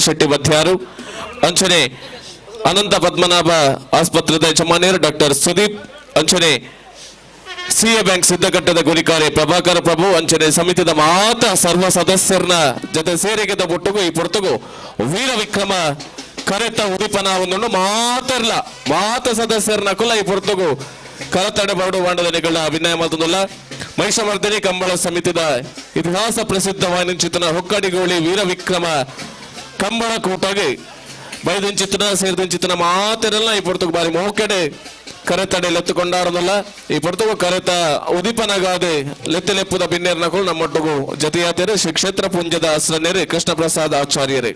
ಶೆಟ್ಟಿ ಬತ್ಯಾರು ಅಂಚನೆ ಅನಂತ ಪದ್ಮನಾಭ ಆಸ್ಪತ್ರೆದ ಯಜಮಾನಿಯರು ಡಾಕ್ಟರ್ ಸುದೀಪ್ ಅಂಚನೆ CA bank ಸಿದ್ದಕಟ್ಟದ ಗುರಿಕಾರೆ ಪ್ರಭಾಕರ ಪ್ರಭು ಅಂಚನೆ ಸಮಿತಿದ ಮಾತ ಸರ್ವ ಸದಸ್ಯರನ್ನ ಜೊತೆ ಸೇರಿಗೆದ ಒಟ್ಟುಗು ಈ ಪೊರ್ತುಗು ವೀರ ವಿಕ್ರಮ ಕರೆತ ಉದಿಪನ ಒಂದುಂಡು. ಮಾತೆರ್ಲ ಮಾತ ಸದಸ್ಯರನ್ನ ಕುಲ ಈ ಪೊರ್ತುಗು ಕರತಡೆ ಬರಡು ವಾಂಡದ ನಿಗಳ ಅಭಿನಯ ಮಲ್ತೊಂದುಲ್ಲ. ಮಹಿಷಮರ್ದಿನಿ ಕಂಬಳ ಸಮಿತಿದ ಇತಿಹಾಸ ಪ್ರಸಿದ್ಧವಾದ ಹೊಕ್ಕಡಿಗೋಳಿ ವೀರ ವಿಕ್ರಮ ಕಂಬಳ ಕೂಟಗೆ ಬೈದಂಚಿತ್ತನ ಸೇರಿದಂಚಿತ್ತನ ಮಾತೆರೆಲ್ಲ ಈ ಪೊರ್ತುಗು ಬಾರಿ ಮೋಕೆಡೆ ಕರೆತಡೆ ಲೆತ್ತು ಕೊಂಡಾಡೋದಲ್ಲ. ಈ ಪೊರ್ತುಗು ಕರೆತ ಉದಿಪನಗಾದೆ ಲೆತ್ತೆ ಲೆಪ್ಪುದ ಬಿನ್ನೇರ್ನಕುಲು ನಮ್ಮೊಟ್ಟುಗು ಜತೆಯಾತೆರು ಶ್ರೀ ಕ್ಷೇತ್ರ ಪುಂಜದ ಅಸ್ರನೇರು ಕೃಷ್ಣ ಪ್ರಸಾದ್ ಆಚಾರ್ಯರೇ.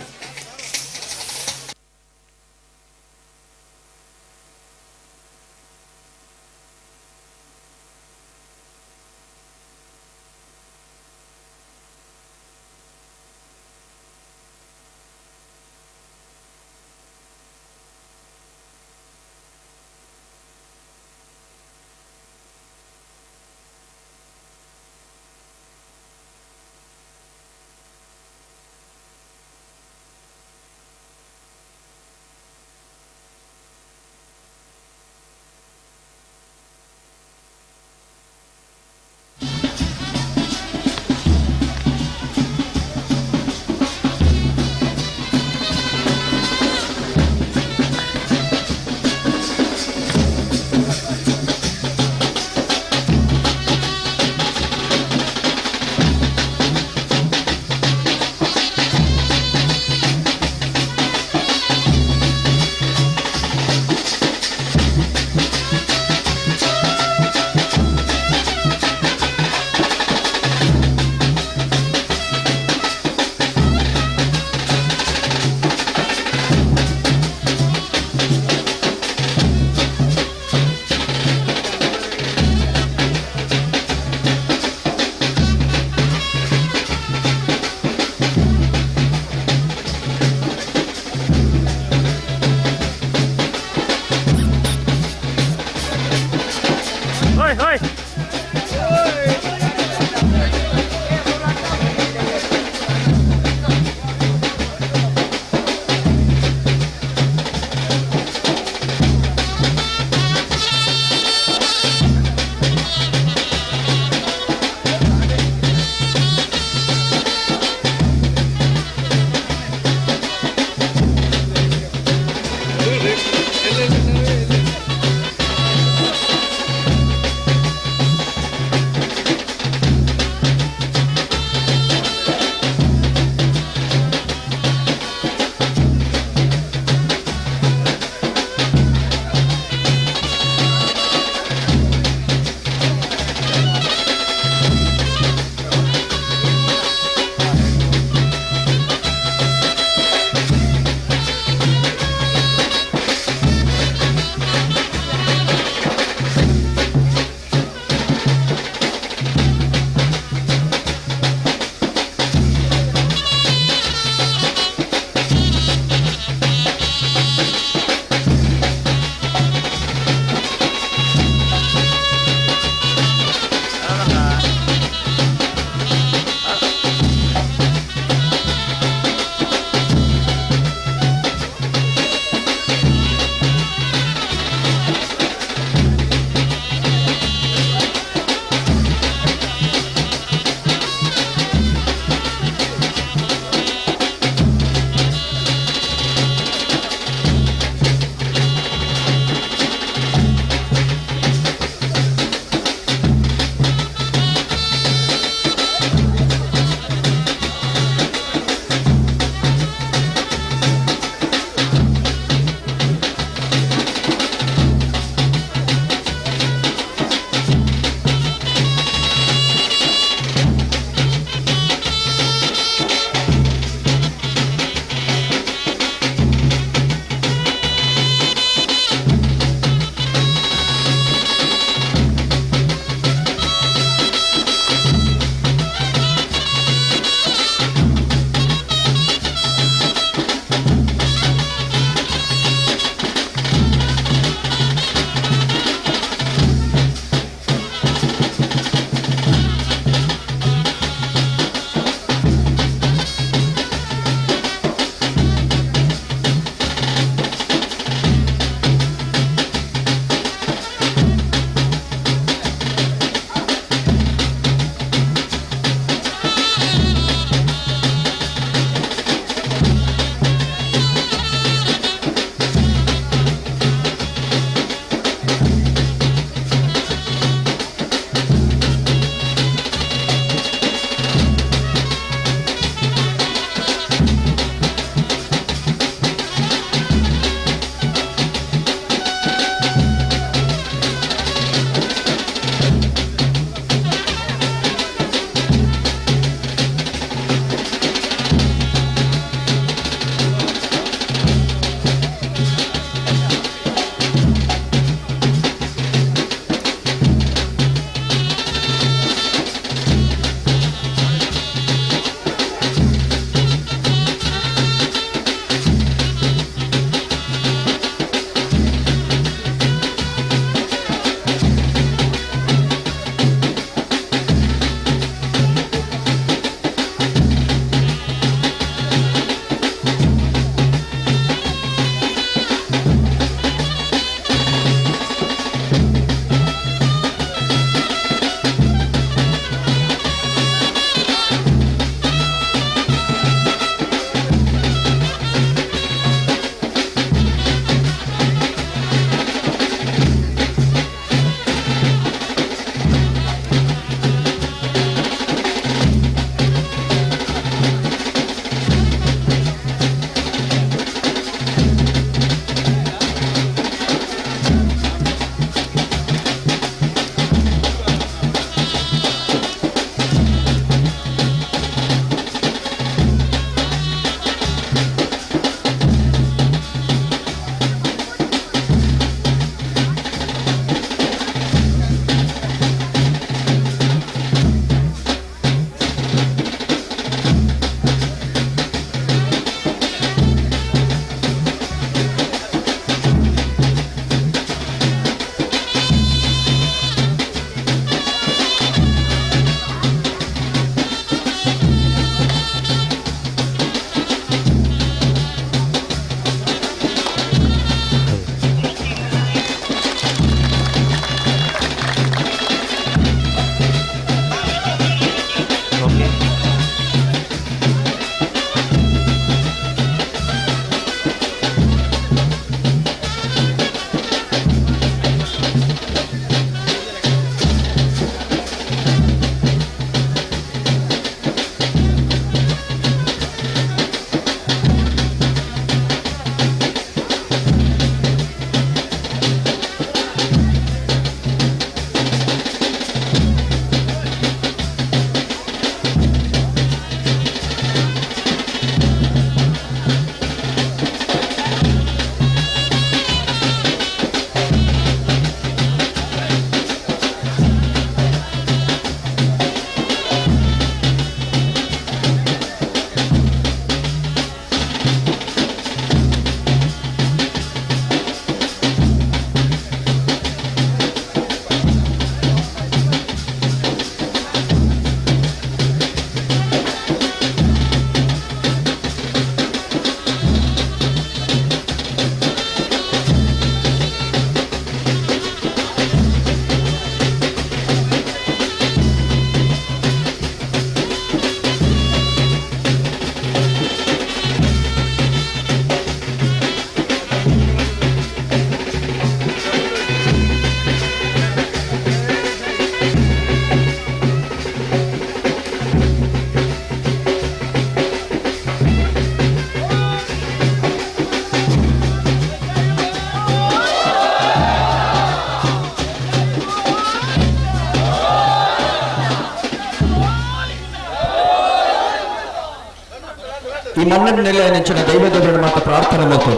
ಮಣ್ಣಿನ ನೆಲೆ ನೆಂಚಿನ ದೈವದೇವರ ಮಾತ ಪ್ರಾರ್ಥನೆ ಮತ್ತು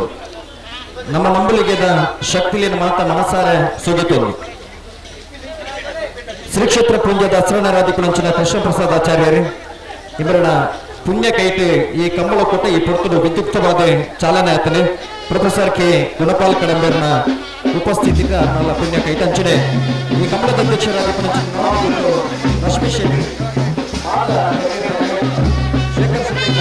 ನಮ್ಮ ನಂಬಲಿಗೆದ ಶಕ್ತಿಲಿನ ಮಾತ ಮನಸಾರೆ ಸುಗಿತೊಂದು ಶ್ರೀ ಕ್ಷೇತ್ರ ಪುಂಜದ ಅಸ್ರನರಾಧಿಕುಲಂಚಿನ ಕೃಷ್ಣ ಪ್ರಸಾದ್ ಆಚಾರ್ಯರು ಇವರನ್ನ ಪುಣ್ಯ ಕೈಟ್ ಈ ಕಂಬಳ ಕೊಟ್ಟ ಈ ಪೊರ್ತುಡು ವಿದ್ಯುಕ್ತವಾದ ಚಾಲನೆ ಆತನೆ ಪ್ರೊಫೆಸರ್ ಕೆ ಗುಣಪಾಲ್ ಕಡಂಬೇರ್ನ ಉಪಸ್ಥಿತಿ ನಲ್ಲ ಪುಣ್ಯ ಕೈಟ್ ಅಂಚನೆ ಈ ಕಂಬಳದ ಅಧ್ಯಕ್ಷರಾದ ರಶ್ಮಿ ಶೆಟ್ಟಿ ಶೇಖರ್ ಶೆಟ್ಟಿ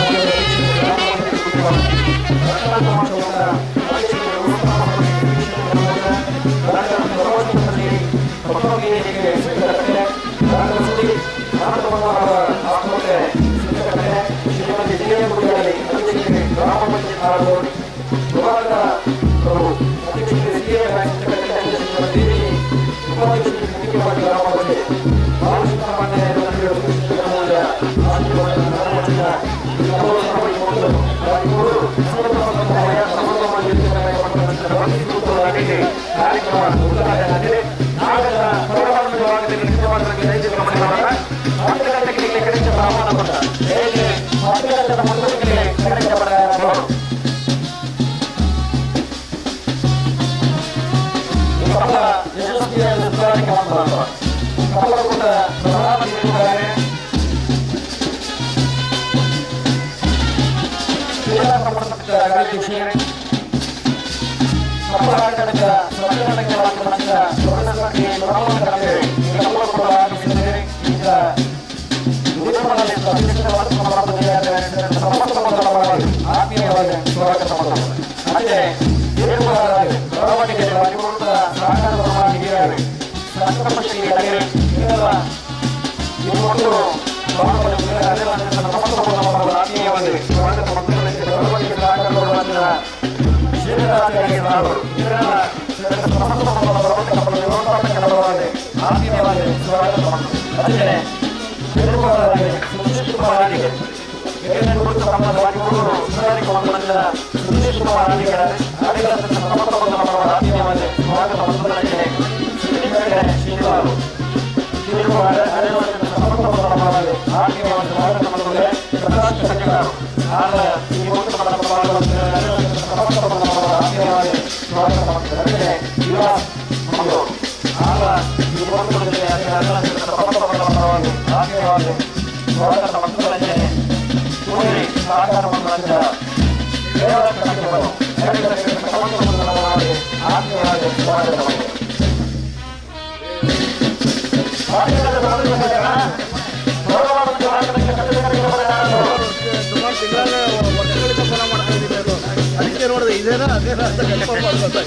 ಸುಮಾರು ತಿಂಗಳ ವರ್ಷಗಳಿಂದ ಫಾಲೋ ಮಾಡ್ತಾ ಇದ್ದೀನಿ ಅದು. ಅದಕ್ಕೆ ನೋಡಿದೆ ಇದೇನಾ ಅದೇನಾ ಅಂತ ಕನ್ಫರ್ಮ್ ಮಾಡ್ಕೊತಾ.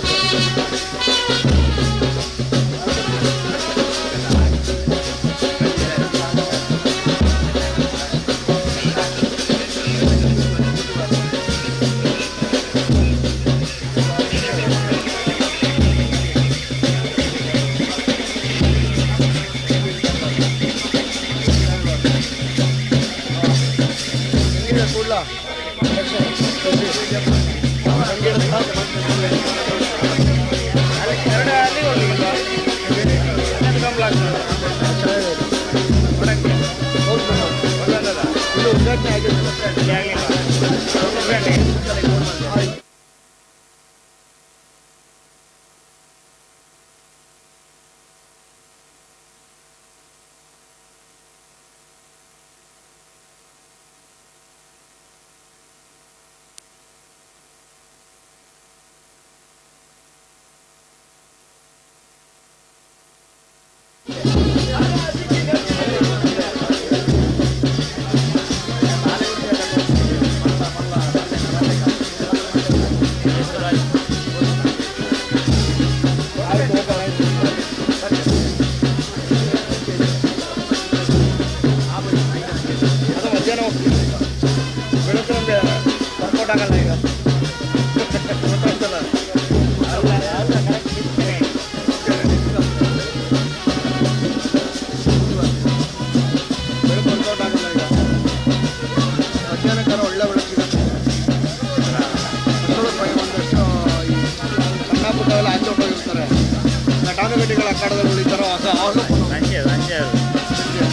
ಅದು ಮಧ್ಯಾಹ್ನ ಹೋಗ್ತೀವಿ, ಬೆಳಕು ನಮಗೆ ವರ್ಕೌಟ್ ಆಗಲ್ಲ ಈಗ, ಗೊತ್ತಾಗ್ತಲ್ಲ. ಬೆಳಕು ವರ್ಕೌಟ್ ಆಗಲ್ಲ ಈಗ. ಮಧ್ಯಾಹ್ನಕ್ಕಾರ ಒಳ್ಳೆ ಬೆಳಕು ಸಿಗುತ್ತೆ. ಮಕ್ಕಳು ಒಂದಷ್ಟು ಈ ಸಣ್ಣ ಪುಟ್ಟವೆಲ್ಲ ಆಚೆ ಹೊಟ್ಟೋಗಿರ್ತಾರೆ. ಘಟಾನುಘಟಿಗಳ ಅಖಾಡದಲ್ಲಿ ಉಳಿತಾರೋ ಆಗ ಹಂಗೆ ಹಂಗೆ ಅದು. ಸಂಜೆ.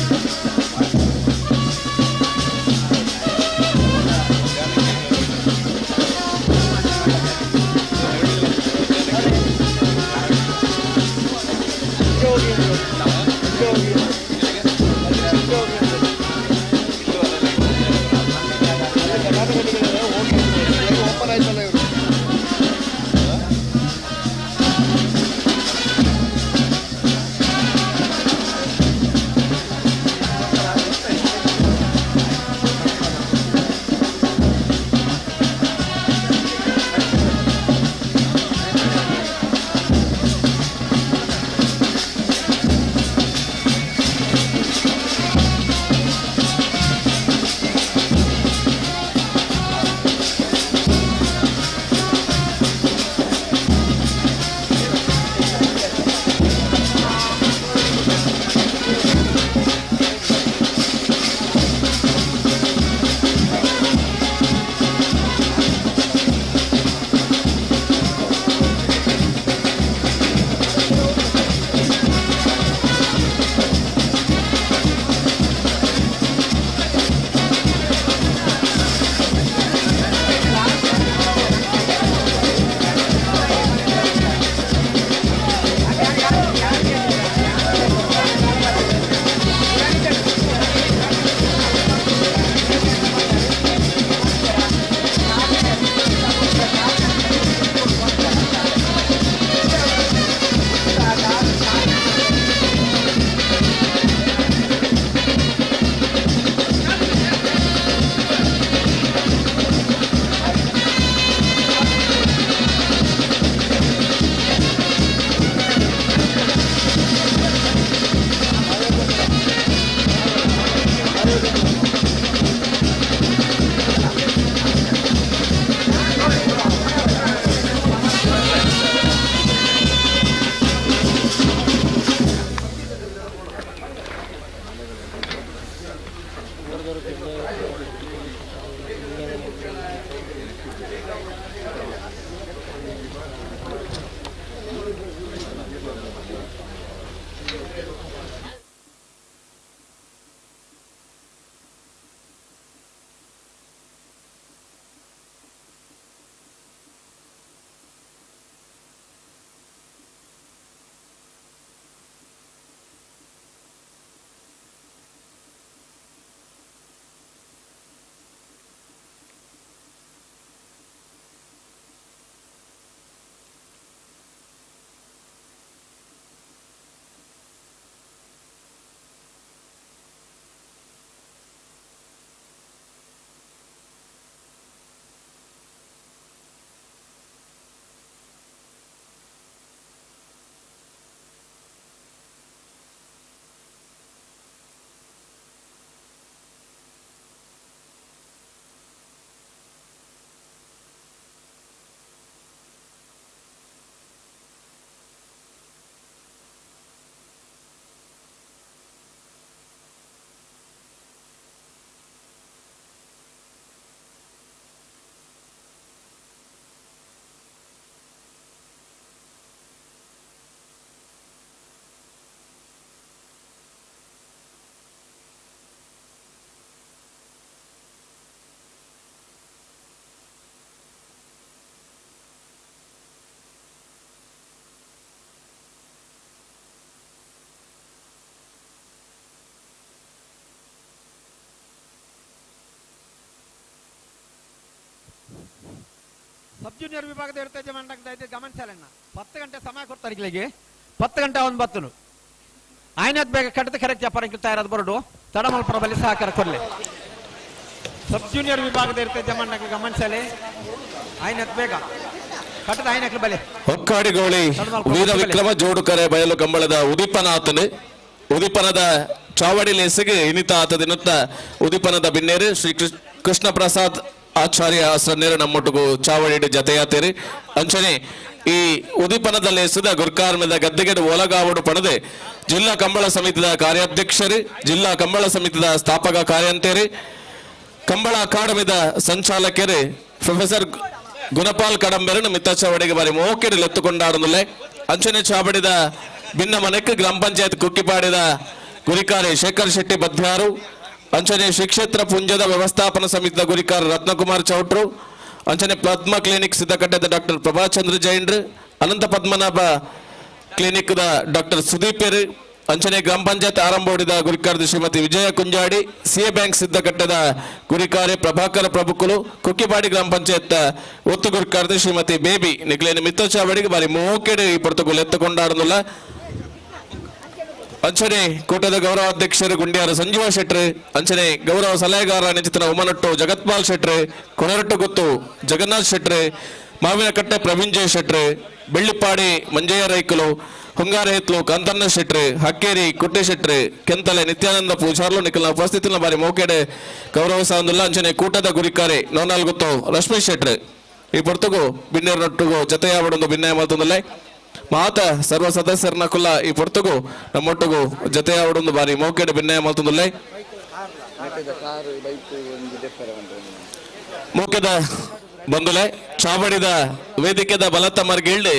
ಆಯ್ತಲ್ಲ ಇವರು. ಸಬ್ ಜೂನಿಯರ್ ವಿಭಾಗದ ಇರ್ತೇಜ ಮಂಡಂಗ ಗಮನಿಸಲಣ್ಣ 10 ಗಂಟೆ ಸಮಯ ಕೊಡ್ತಾರೆ ಇಲ್ಲಿಗೆ 10 ಗಂಟೆ ಒಂದು ಬತ್ತನು ಆಯ್ನತ್ ಬೇಗ ಕಟ್ಟದ ಕರೆಕ್ಟ್ ವ್ಯಾಪಾರಕ್ಕೆ ತಯಾರಾದ ಬರಡು ತಡಮಲ್ಪುರ ಬಳಿ ಸಹಕಾರ ಕೊಡಲಿ. ಸಬ್ ಜೂನಿಯರ್ ವಿಭಾಗದ ಇರ್ತೇಜ ಮಂಡಂಗ ಗಮನಿಸಲಿ ಆಯ್ನತ್ ಬೇಗ ಕಟ್ಟದ ಆಯ್ನಕ್ಲ ಬಲೆ. ಹೊಕ್ಕಾಡಿಗೋಳಿ ವೀರ ವಿಕ್ರಮ ಜೋಡುಕರೆ ಬಯಲು ಕಂಬಳದ ಉದೀಪನ ಆತನು ಉದೀಪನದ ಚಾವಡಿ ಲೇಸಿಗೆ ಇನಿತ ಆತ ದಿನತ್ತ ಉದೀಪನದ ಬಿನ್ನೇರು ಶ್ರೀ ಕೃಷ್ಣ ಪ್ರಸಾದ್ ಆಚಾರ್ಯ ಆಸನೇರು ನಮ್ಮೊಟ್ಟಿಗೂ ಚಾವಡಿ ಜತೆಯಾತೇರಿ. ಅಂಚನೆ ಈ ಉದೀಪನದ ಲೇಸದ ಗುರ್ಕಾರ್ಮದ ಗದ್ದೆಗೆಡು ಒಲಗಾವಡು ಪಡೆದೆ ಜಿಲ್ಲಾ ಕಂಬಳ ಸಮಿತಿದ ಕಾರ್ಯಾಧ್ಯಕ್ಷರು, ಜಿಲ್ಲಾ ಕಂಬಳ ಸಮಿತಿದ ಸ್ಥಾಪಕ ಕಾರ್ಯಂತೇರಿ, ಕಂಬಳ ಅಕಾಡೆಮಿದ ಸಂಚಾಲಕರು ಪ್ರೊಫೆಸರ್ ಗುಣಪಾಲ್ ಕಡಂಬೆರನು ಮಿತ್ತ ಚಾವಡಿಗೆ ಬಾರಿ ಮೋಕೆಡು ಲೆತ್ತುಕೊಂಡಾಡುನಲ್ಲೆ. ಅಂಚನೆ ಚಾವಡಿದ ಭಿನ್ನ ಮನೆಕ್ ಗ್ರಾಮ ಪಂಚಾಯತ್ ಕುಕ್ಕಿಪಾಡಿದ ಗುರಿಕಾರಿ ಶೇಖರ್ ಶೆಟ್ಟಿ ಬದ್ಯಾರು, ಅಂಚನೆ ಶ್ರೀ ಕ್ಷೇತ್ರ ಪುಂಜದ ವ್ಯವಸ್ಥಾಪನಾ ಸಮಿತಿದ ಗುರಿಕಾರ ರತ್ನಕುಮಾರ್ ಚೌಟ್ರು, ಅಂಚನೆ ಪದ್ಮ ಕ್ಲಿನಿಕ್ ಸಿದ್ದಕಟ್ಟೆದ ಡಾಕ್ಟರ್ ಪ್ರಭಾಚಂದ್ರ ಜೈನ್ರು, Ananta Padmanabha clinic the doctor ಸುದೀಪೆರು, ಅಂಚನೆ ಗ್ರಾಮ ಪಂಚಾಯತ್ ಆರಂಭೋಡಿದ ಗುರಿಕಾರ್ದಿ ಶ್ರೀಮತಿ ವಿಜಯ ಕುಂಜಾಡಿ, ಸಿಎ ಬ್ಯಾಂಕ್ ಸಿದ್ದಕಟ್ಟದ ಗುರಿಕಾರೆ ಪ್ರಭಾಕರ ಪ್ರಭುಕುಲು, ಕುಕ್ಕಿಪಾಡಿ ಗ್ರಾಮ ಪಂಚಾಯತ್ ಒತ್ತು ಗುರಿಕಾರ್ದಿ ಶ್ರೀಮತಿ ಬೇಬಿ ನಿಕ್ಲೇನ ಮಿತ್ತಚಾವಡಿಗೆ ಬಾರಿ ಮೋಕೆಡು ಈ ಪೊರ್ತುಗು ಎತ್ತುಕೊಂಡಾಡುದಿಲ್ಲ. ಅಂಚನೆ ಕೂಟದ ಗೌರವ ಅಧ್ಯಕ್ಷರು ಗುಂಡಿಯಾರ ಸಂಜೀವ ಶೆಟ್ರು, ಅಂಚನೆ ಗೌರವ ಸಲಹೆಗಾರ ನಿಚಿತನ ಉಮನಟ್ಟು ಜಗತ್ಪಾಲ್ ಶೆಟ್ರು, ಕೊನರಟ್ಟು ಗುತ್ತು ಜಗನ್ನಾಥ್ ಶೆಟ್ರು, ಮಾವಿನಕಟ್ಟೆ ಪ್ರವೀಣ್ ಜಯ ಶೆಟ್ರು, ಬೆಳ್ಳಿಪ್ಪಾಡಿ ಮಂಜಯ್ಯ ರೈಕುಲು, ಹೊಂಗಾರ ಹಿತ್ಲು ಕಾಂತಣ್ಣ ಶೆಟ್ರು, ಹಕ್ಕೇರಿ ಕುಟ್ಟೆ ಶೆಟ್ರು, ಕೆಂತಲೆ ನಿತ್ಯಾನಂದ ಪೂಜಾರ್ಲು ನಿಖಲ್ನ ಉಪಸ್ಥಿತಿನ ಬಾರಿ ಮೋಕೆಡೆ ಗೌರವ ಅಂಚನೆ ಕೂಟದ ಗುರಿಕಾರೆ ನೋನಾಲ್ ಗುತ್ತು ರಶ್ಮಿ ಶೆಟ್ರು ಈ ಪೊರ್ತುಗು ಬಿನ್ನೇರನೊಟ್ಟುಗು ಜತೆಯಾವಡೊಂದು ಭಿನ್ನಯ ಮಲ್ತೊಂದುಲ್ಲೆ. ಮಾತ ಸರ್ವ ಸದಸ್ಯರನ್ನ ಕುಲ್ಲ ಈ ಪೊರ್ತುಗು ನಮ್ಮೊಟ್ಟುಗು ಜತೆಯಾವಡೊಂದು ಬಾರಿ ಮೋಕೆಡೆ ಭಿನ್ನಯ ಮಲ್ತೊಂದುಲ್ಲೆ. ಮೋಕೆದ ಬಂದುಲೆ ಚಾವಡಿದ ವೇದಿಕೆದ ಬಲತ್ತ ಮರ್ಗಿಳ್ಳಿ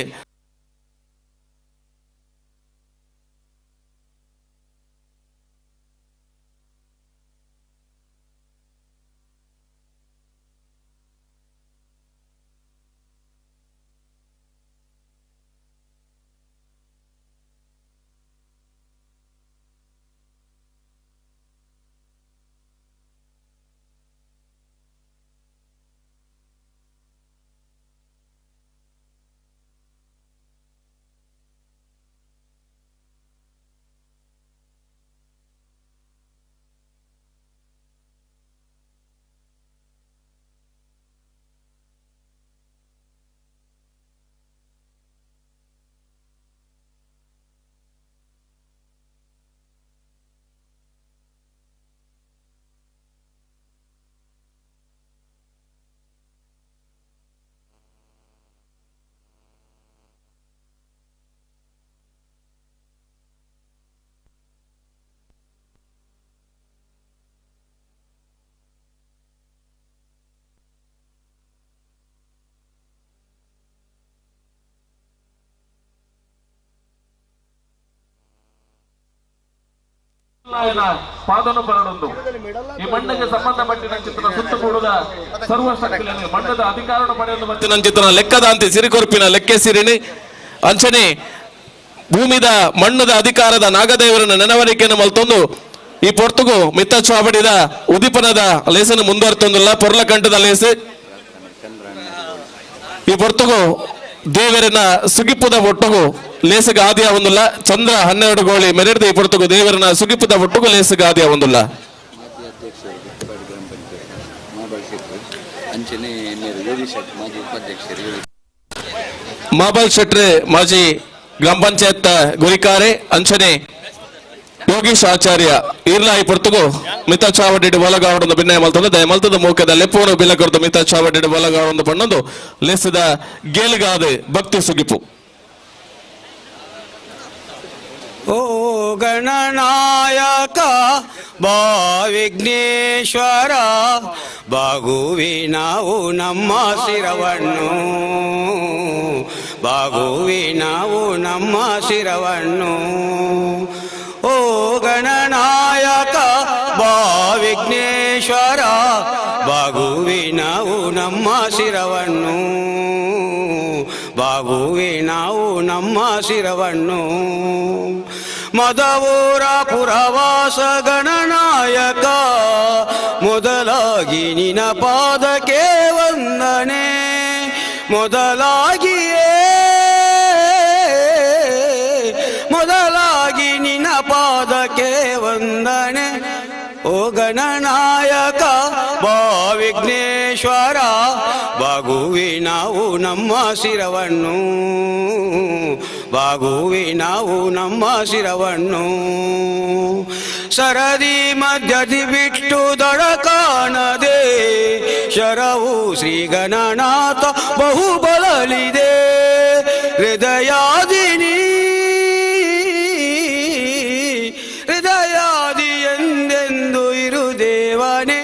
ಪಾದನು ಬರಡೊಂದು ಈ ಮಣ್ಣಿಗೆ ಸಂಬಂಧಪಟ್ಟಿನ ಚಿತ್ರ ಸುತ್ತುಗೂಡದ ಸರ್ವಶಕ್ತಿಯನ್ನು ಮಣ್ಣದ ಅಧಿಕಾರವನ್ನು ಪಡೆಯಲು ಮತ್ತಿನ ಚಿತ್ರ ಲೆಕ್ಕದಾಂತಿ ಸಿರಿಕೊರ್ಪಿನ ಲೆಕ್ಕೆ ಸಿರಿಣಿ ಅಂಚನೆ ಭೂಮಿದ ಮಣ್ಣದ ಅಧಿಕಾರದ ನಾಗದೇವರನ್ನ ನೆನವರಿಕೆಯನ್ನು ಮಲ್ತೊಂದು ಈ ಪೊರ್ತುಗು ಮಿತ್ತ ಚಾವಡಿದ ಉದಿಪನದ ಲೇಸನ್ನು ಮುಂದುವರ್ತೊಂದಿಲ್ಲ ಪೊರ್ಲಕಂಠದ ಲೇಸು ಈ ಪೊರ್ತುಗು ದೇವರನ್ನ ಸುಗಿಪುದ ಒಟ್ಟುಗು ಲೇಸಗ ಆದಿಯ ಒಂದುಲ್ಲ. ಚಂದ್ರ 12 ಗೋಳಿ ಮೆರೆದ ಈ ಪೊರ್ತುಗು ದೇವರನ್ನ ಸುಗಿಪುದ ಒಟ್ಟುಗು ಲೇಸಗ ಆದಿಯ ಒಂದುಲ್ಲ. ಮಾಬಲ್ ಶೆಟ್ರೆ ಮಾಜಿ ಗ್ರಾಮ ಪಂಚಾಯತ್ ಗುರಿಕಾರೆ ಅಂಚನೆ ಯೋಗೀಶ್ ಆಚಾರ್ಯ ಈರ್ಲಾ ಈ ಪೊರ್ತುಗು ಮಿತಾ ಚಾವಡಿ ಒಲಗಾವಡೊಂದು ಭಿನ್ನಯ ಮಲ್ತೊಂದು ದಯಮಲ್ತದ ಮೂಕದ ಲೆಪ್ಪುವನು ಬಿಲ್ಲ ಕೊರದು ಮಿತಾ ಚಾವಡಿ ಒಲಗಾವಡೊಂದು ಪಣ್ಣೊಂದು ಲೇಸದ ಗೇಲ್ಗಾದೆ ಭಕ್ತಿ ಸುಗಿಪು. ಓ ಗಣನಾಯಕ ಬಾ ವಿಘ್ನೇಶ್ವರ ಬಾಗುವಿ ನಾವು ನಮ್ಮ ಶಿರವನ್ನು, ಬಾಗುವಿ ನಾವು ನಮ್ಮ ಶಿರವನ್ನು. ಓ ಗಣನಾಯಕ ಬಾ ವಿಘ್ನೇಶ್ವರ ಬಾಗುವಿ ನಾವು ನಮ್ಮ ಶಿರವನ್ನು, ಬಾಗುವಿ ನಾವು ನಮ್ಮ ಶಿರವನ್ನು. ಮದವೂರ ಪುರವಾಸ ಗಣನಾಯಕ ಮೊದಲಾಗಿ ನಿನ ಪಾದಕ್ಕೆ ವಂದನೆ, ಮೊದಲಾಗಿಯೇ ಮೊದಲಾಗಿ ನಿನ ಪಾದಕ್ಕೆ ವಂದನೆ. ಓ ಗಣನಾಯಕ ಬಾ ವಿಘ್ನೇಶ್ವರ ಬಾಗುವಿ ನಾವು ನಮ್ಮ ಶಿರವನ್ನು, ಬಾಗುವಿ ನಾವು ನಮ್ಮ ಶಿರವನ್ನು. ಸರದಿ ಮಧ್ಯದಿ ಬಿಟ್ಟು ದಡ ಕಾಣದೆ ಶರವು ಶ್ರೀ ಗಣನಾಥ ಬಹುಬಲಲಿದೆ. ಹೃದಯಾದಿನಿ ಹೃದಯಾದಿ ಎಂದೆಂದು ಇರು ದೇವನೇ.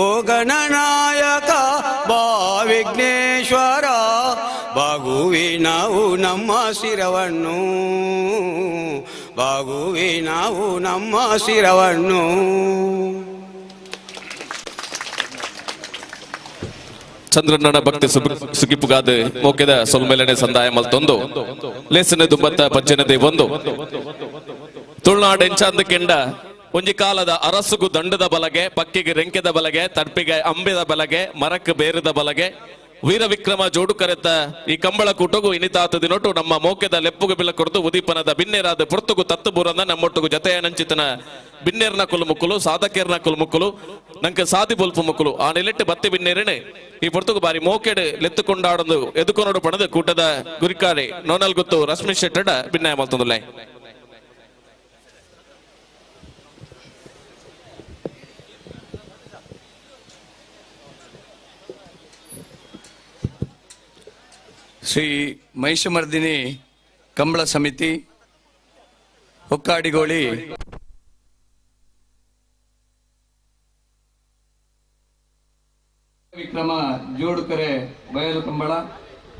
ಓ ಗಣನಾಯಕ ಬಾ ವಿಘ್ನೇಶ್ವರ ಬಾಗುವಿ ನಾವು ನಮ್ಮ ಶಿರವನ್ನು, ಬಾಗುವಿ ನಾವು ನಮ್ಮ ಶಿರವನ್ನು. ಚಂದ್ರಣ್ಣನ ಭಕ್ತಿ ಸುಗಿಪುಗಾದ ಮೋಕೆದ ಸೊಲ್ಮೆಲನೆ ಸಂದಾಯ ಮಲ್ತೊಂದು ಲೇಸನೆ ದುಂಬತ್ತ ಪಜ್ಜನದೆ ಒಂದು. ತುಳುನಾಡು ಎಂಚಾಂದ ಕೆಂಡ ಒಂಜಿ ಕಾಲದ ಅರಸುಗು ದಂಡದ ಬಲಗೆ, ಪಕ್ಕಿಗೆ ರೆಂಕೆದ ಬಲಗೆ, ತಡ್ಪಿಗೆ ಅಂಬೆದ ಬಲಗೆ, ಮರಕ್ಕೆ ಬೇರದ ಬಲಗೆ, ವೀರ ವಿಕ್ರಮ ಜೋಡು ಕರೆತ ಈ ಕಂಬಳ ಕೂಟಗು ಇನಿತಾತ ದಿನೊಟ್ಟು ನಮ್ಮ ಮೋಕೆದ ಲೆಪ್ಪುಗು ಬಿಲ ಕೊರದು ಉದೀಪನದ ಬಿನ್ನೇರಾದ ಪುರ್ತುಗು ತತ್ತು ಬೂರಂದ ನಮ್ಮೊಟ್ಟುಗು ಜತೆಯ ನಂಚಿತನ ಬಿನ್ನೇರ್ನ ಕುಲು ಮುಕ್ಕುಲು, ಸಾಧಕೇರ್ನ ಕುಲು ಮುಕ್ಕುಲು, ನಂಗೆ ಸಾದಿ ಬೊಲ್ಪು ಮುಕ್ಕುಲು ಆ ನಿಲೆಟ್ಟು ಬತ್ತಿ ಬಿನ್ನೇರನೆ ಈ ಪುರ್ತುಗು ಬಾರಿ ಮೋಕೆಡು ಲೆತ್ತುಕೊಂಡಾಡೊಂದು ಎದುಕೊನೋಡು ಪಣದು ಕೂಟದ ಗುರಿಕಾರಿ ನೋನಲ್ ಗುತ್ತು ರಶ್ಮಿ ಶೆಟ್ಟಡ ಭಿನ್ನಾಯ ಮಲ್ತೊಂದುಲ್ಲೆ. ಶ್ರೀ ಮಹಿಷಮರ್ದಿನಿ ಕಂಬಳ ಸಮಿತಿ ಹೊಕ್ಕಾಡಿಗೋಳಿ ವಿಕ್ರಮ ಜೋಡುಕರೆ ಬಯಲು ಕಂಬಳ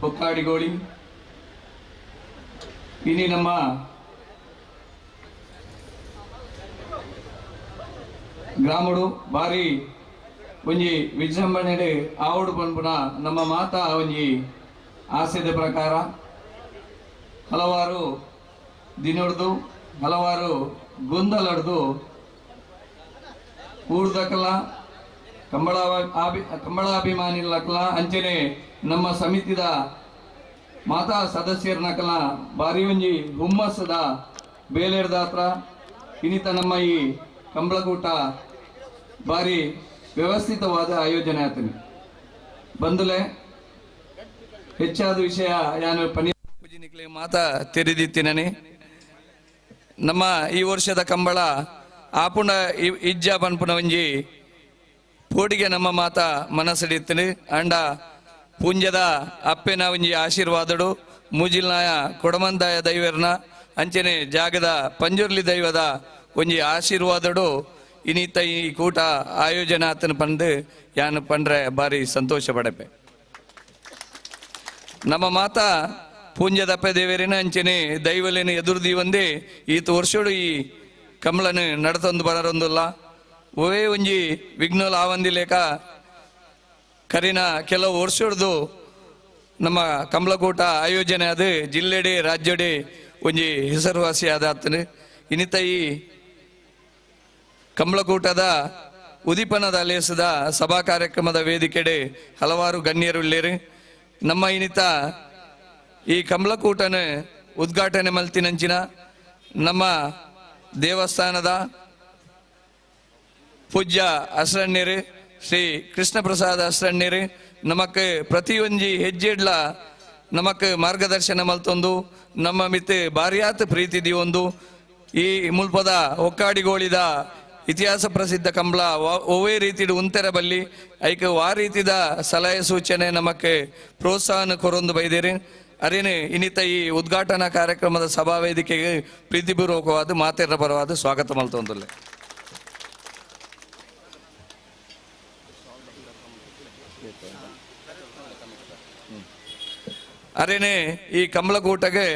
ಹೊಕ್ಕಾಡಿಗೋಳಿ. ಇನಿ ನಮ್ಮ ಗ್ರಾಮಡು ಬಾರಿ ಒಂಜಿ ವಿಜೃಂಭಣೆ ಆವಡು ಪನ್ಪುನ ನಮ್ಮ ಮಾತಾ ಒಂಜಿ ಆಸೆದ ಪ್ರಕಾರ ಹಲವಾರು ದಿನೊಡ್ದು ಹಲವಾರು ಗೊಂದಲಡ್ದು ಊರ್ದಕಲ ಕಂಬಳಾಭಿಮಾನಿಲಕಲ ಅಂಚನೆ ನಮ್ಮ ಸಮಿತಿದ ಮಾತಾ ಸದಸ್ಯರ್ನಕಲ ಬಾರಿ ಒಂಜಿ ಹುಮ್ಮಸ್ಸದ ಬೇಲೆಡ್ದಾತ್ರ ಇನ್ನಿತ ನಮ್ಮ ಈ ಕಂಬಳಕೂಟ ಬಾರಿ ವ್ಯವಸ್ಥಿತವಾದ ಆಯೋಜನೆ ಆತನಿ. ಬಂದುಲೆ ಹೆಚ್ಚಾದ ವಿಷಯ ಯಾನು ಪೂಜಿನಿಕ್ಲೆ ಮಾತಾ ತೆರೆದಿತ್ತಿನನೆ. ನಮ್ಮ ಈ ವರ್ಷದ ಕಂಬಳ ಆಪುಣ ಇಜ್ಜ ಪನ್ಪುನ ಒಂಜಿ ಪೋಡಿಗೆ ನಮ್ಮ ಮಾತಾ ಮನಸ್ಸಿಡಿತ್ತೀನಿ. ಅಂಡ ಪೂಂಜದ ಅಪ್ಪೆನ ಒಂಜಿ ಆಶೀರ್ವಾದಡು ಮೂಜಿಲ್ನಾಯ ಕೊಡಮಂದಾಯ ದೈವರ್ನ ಅಂಚನೆ ಜಾಗದ ಪಂಜುರ್ಲಿ ದೈವದ ಒಂಜಿ ಆಶೀರ್ವಾದಡು ಇನ್ನಿತ ಈ ಕೂಟ ಆಯೋಜನೆ ಆತನ ಪಂದು ಯಾನು ಪಂಡ್ರೆ ಬಾರಿ ಸಂತೋಷ ಪಡಪೆ. ನಮ್ಮ ಮಾತಾ ಪೂಂಜದಪ್ಪ ದೇವರಿನ ಅಂಚನೆ ದೈವಲೇನು ಎದುರುದಿ ಒಂದೇ ಈತ ವರ್ಷಡು ಈ ಕಮಲನು ನಡತೊಂದು ಬರರೊಂದುಲ್ಲ ಒವೇ ಒಂಜಿ ವಿಘ್ನೋಲ್ ಆವಂದಿ ಲೇಖ ಕರಿನ ಕೆಲವು ವರ್ಷಡ್ದು ನಮ್ಮ ಕಮಲಕೂಟ ಆಯೋಜನೆ ಅದು ಜಿಲ್ಲೆಡೆ ರಾಜ್ಯಡೆ ಒಂಜಿ ಹೆಸರುವಾಸಿ ಆದ ಆತನು. ಇನ್ನಿತ ಈ ಕಮಲಕೂಟದ ಉದೀಪನದ ಲೇಸದ ಸಭಾ ಕಾರ್ಯಕ್ರಮದ ವೇದಿಕೆಡೆ ಹಲವಾರು ಗಣ್ಯರು ಇಲ್ಲೇರು. ನಮ್ಮ ಇನ್ನಿತ ಈ ಕಮಲಕೂಟನ ಉದ್ಘಾಟನೆ ಮಲ್ತಿನಂಚಿನ ನಮ್ಮ ದೇವಸ್ಥಾನದ ಪೂಜ್ಯ ಅಸ್ರಣ್ಯರು ಶ್ರೀ ಕೃಷ್ಣ ಪ್ರಸಾದ ಅಸ್ರಣ್ಯರು ನಮಕ್ ಪ್ರತಿಯೊಂಜಿ ಹೆಜ್ಜೆಡ್ಲ ನಮಕ್ ಮಾರ್ಗದರ್ಶನ ಮಲ್ತೊಂದು ನಮ್ಮ ಮಿತ್ ಬಾರಿಯಾತ್ ಪ್ರೀತಿ ದಿವೊಂದು ಈ ಮುಲ್ಪದ ಒಕ್ಕಾಡಿಗೋಳಿದ ಇತಿಹಾಸ ಪ್ರಸಿದ್ಧ ಕಂಬಳ ಒವೇ ರೀತಿಡು ಉಂತೆರ ಬಲ್ಲಿ ಐಕ ವಾ ರೀತಿದ ಸಲಹೆ ಸೂಚನೆ ನಮಕ್ ಪ್ರೋತ್ಸಾಹನ ಕೊರೊಂದು ಬೈದೇರಿ. ಅರೇನೆ ಇನ್ನಿತ ಈ ಉದ್ಘಾಟನಾ ಕಾರ್ಯಕ್ರಮದ ಸಭಾ ವೇದಿಕೆಗೆ ಪ್ರೀತಿಪೂರ್ವಕವಾದ ಮಾತೆರ ಪರವಾದ ಸ್ವಾಗತ ಮಲ್ತೊಂದುಲ್ಲೆ. ಅರೇನೆ ಈ ಕಮಲಕೂಟಗೆ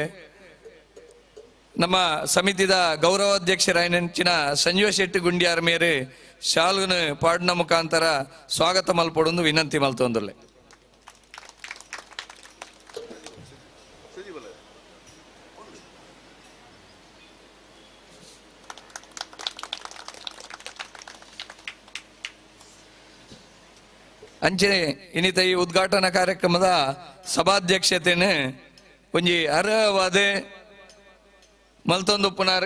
ನಮ್ಮ ಸಮಿತಿದ ಗೌರವಾಧ್ಯಕ್ಷರಾಯನಂಚಿನ ಸಂಜೀವ ಶೆಟ್ಟಿ ಗುಂಡಿಯಾರ್ ಮೇರೆ ಶಾಲುನ ಪಾಡ್ನ ಮುಖಾಂತರ ಸ್ವಾಗತ ಮಲ್ಪೊಡೊಂದು ವಿನಂತಿ ಮಲ್ತೊಂದುಲ್ಲೆ. ಅಂಚನೆ ಇನ್ನಿತ ಈ ಉದ್ಘಾಟನಾ ಕಾರ್ಯಕ್ರಮದ ಸಭಾಧ್ಯಕ್ಷತೆಯನ್ನು ಒಂಜಿ ಅರ್ಹವಾದ ಮಲ್ತೊಂದು ಪುನರ್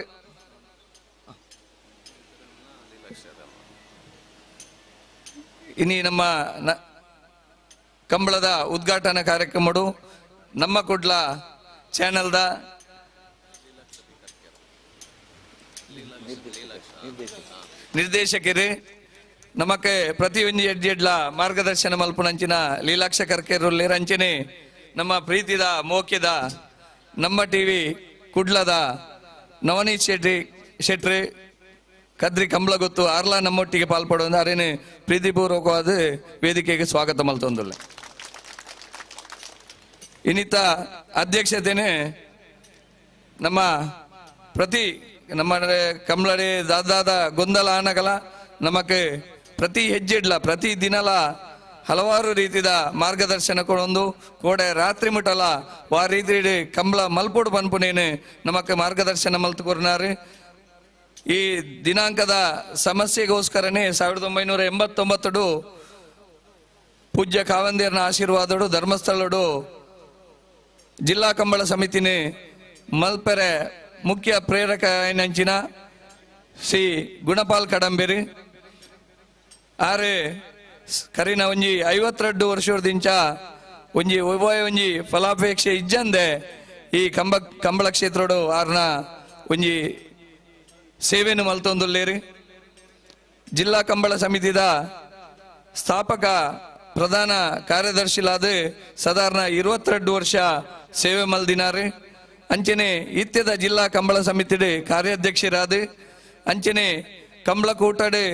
ಇನಿ ನಮ್ಮ ಕಂಬಳದ ಉದ್ಘಾಟನಾ ಕಾರ್ಯಕ್ರಮಡು ನಮ್ಮ ಕುಡ್ಲ ಚಾನೆಲ್ದ ನಿರ್ದೇಶಕರು ನಮಕ್ಕೆ ಪ್ರತಿಯೊಂದು ಎಡ್ಜೆಡ್ಲ ಮಾರ್ಗದರ್ಶನ ಮಲ್ಪುನಂಚಿನ ಲೀಲಾಕ್ಷ ಕರ್ಕೆರುಲ್ಲೇರ್ ಅಂಚನೆ ನಮ್ಮ ಪ್ರೀತಿದ ಮೋಕ್ಯದ ನಮ್ಮ ಟಿವಿ ಕುಡ್ಲದ ನವನೀತ್ ಶೆಟ್ರಿ ಕದ್ರಿ ಕಂಬಳಗೊತ್ತು ಆರ್ಲಾ ನಮ್ಮೊಟ್ಟಿಗೆ ಪಾಲ್ಪಡುವಂತ ಅರೇನೆ ಪ್ರೀತಿಪೂರ್ವಕವಾದ ವೇದಿಕೆಗೆ ಸ್ವಾಗತ ಮಲ್ತೊಂದುಲ್ಲ. ಇನ್ನಿತ ಅಧ್ಯಕ್ಷತೆನೆ ನಮ್ಮ ಪ್ರತಿ ನಮ್ಮ ಕಂಬಳಡೆ ದಾದಾದ ಗೊಂದಲ ಆನಗಲ ನಮಕ್ಕೆ ಪ್ರತಿ ಹೆಜ್ಜೆಡ್ಲ ಪ್ರತಿ ದಿನಲ ಹಲವಾರು ರೀತಿಯ ಮಾರ್ಗದರ್ಶನ ಕೊಡೊಂದು ಕೋಡೆ ರಾತ್ರಿ ಮುಟಲ ವಾ ರೀತಿ ಕಂಬಳ ಮಲ್ಪೋಡು ಪನ್ಪುನೇನು ನಮಕ್ಕೆ ಮಾರ್ಗದರ್ಶನ ಮಲ್ತು ಕೊರ್ನಾರು. ಈ ದಿನಾಂಕದ ಸಮಸ್ಯೆಗೋಸ್ಕರನೇ 1989 ಪೂಜ್ಯ ಕಾವಂದೇರ್ನ ಆಶೀರ್ವಾದಡು ಧರ್ಮಸ್ಥಳಡು ಜಿಲ್ಲಾ ಕಂಬಳ ಸಮಿತಿನಿ ಮಲ್ಪೆರೆ ಮುಖ್ಯ ಪ್ರೇರಕ ನಂಚಿನ ಶ್ರೀ ಗುಣಪಾಲ್ ಕಡಂಬೇರಿ ಆರೆ ಕರಿನ ಒಂಜಿ 52 ವರ್ಷದಿಂಚ ಒಂಜಿ ಉಭಯ ಒಂಜಿ ಫಲಾಪೇಕ್ಷೆ ಇಜ್ಜಂದೆ ಈ ಕಂಬಳ ಕ್ಷೇತ್ರಡು ಆರ್ನ ಒಂಜಿ ಸೇವೆಯನ್ನು ಮಲ್ತೊಂದುಲ್ಲೇರಿ. ಜಿಲ್ಲಾ ಕಂಬಳ ಸಮಿತಿದ ಸ್ಥಾಪಕ ಪ್ರಧಾನ ಕಾರ್ಯದರ್ಶಿಲಾದ ಸಾಧಾರಣ 22 ವರ್ಷ ಸೇವೆ ಮಲ್ದಿನಾರು. ಅಂಚನೆ ಇತ್ಯದ ಜಿಲ್ಲಾ ಕಂಬಳ ಸಮಿತಿಡೆ ಕಾರ್ಯಾಧ್ಯಕ್ಷರಾದ ಅಂಚನೆ ಕಂಬಳಕೂಟಡೆ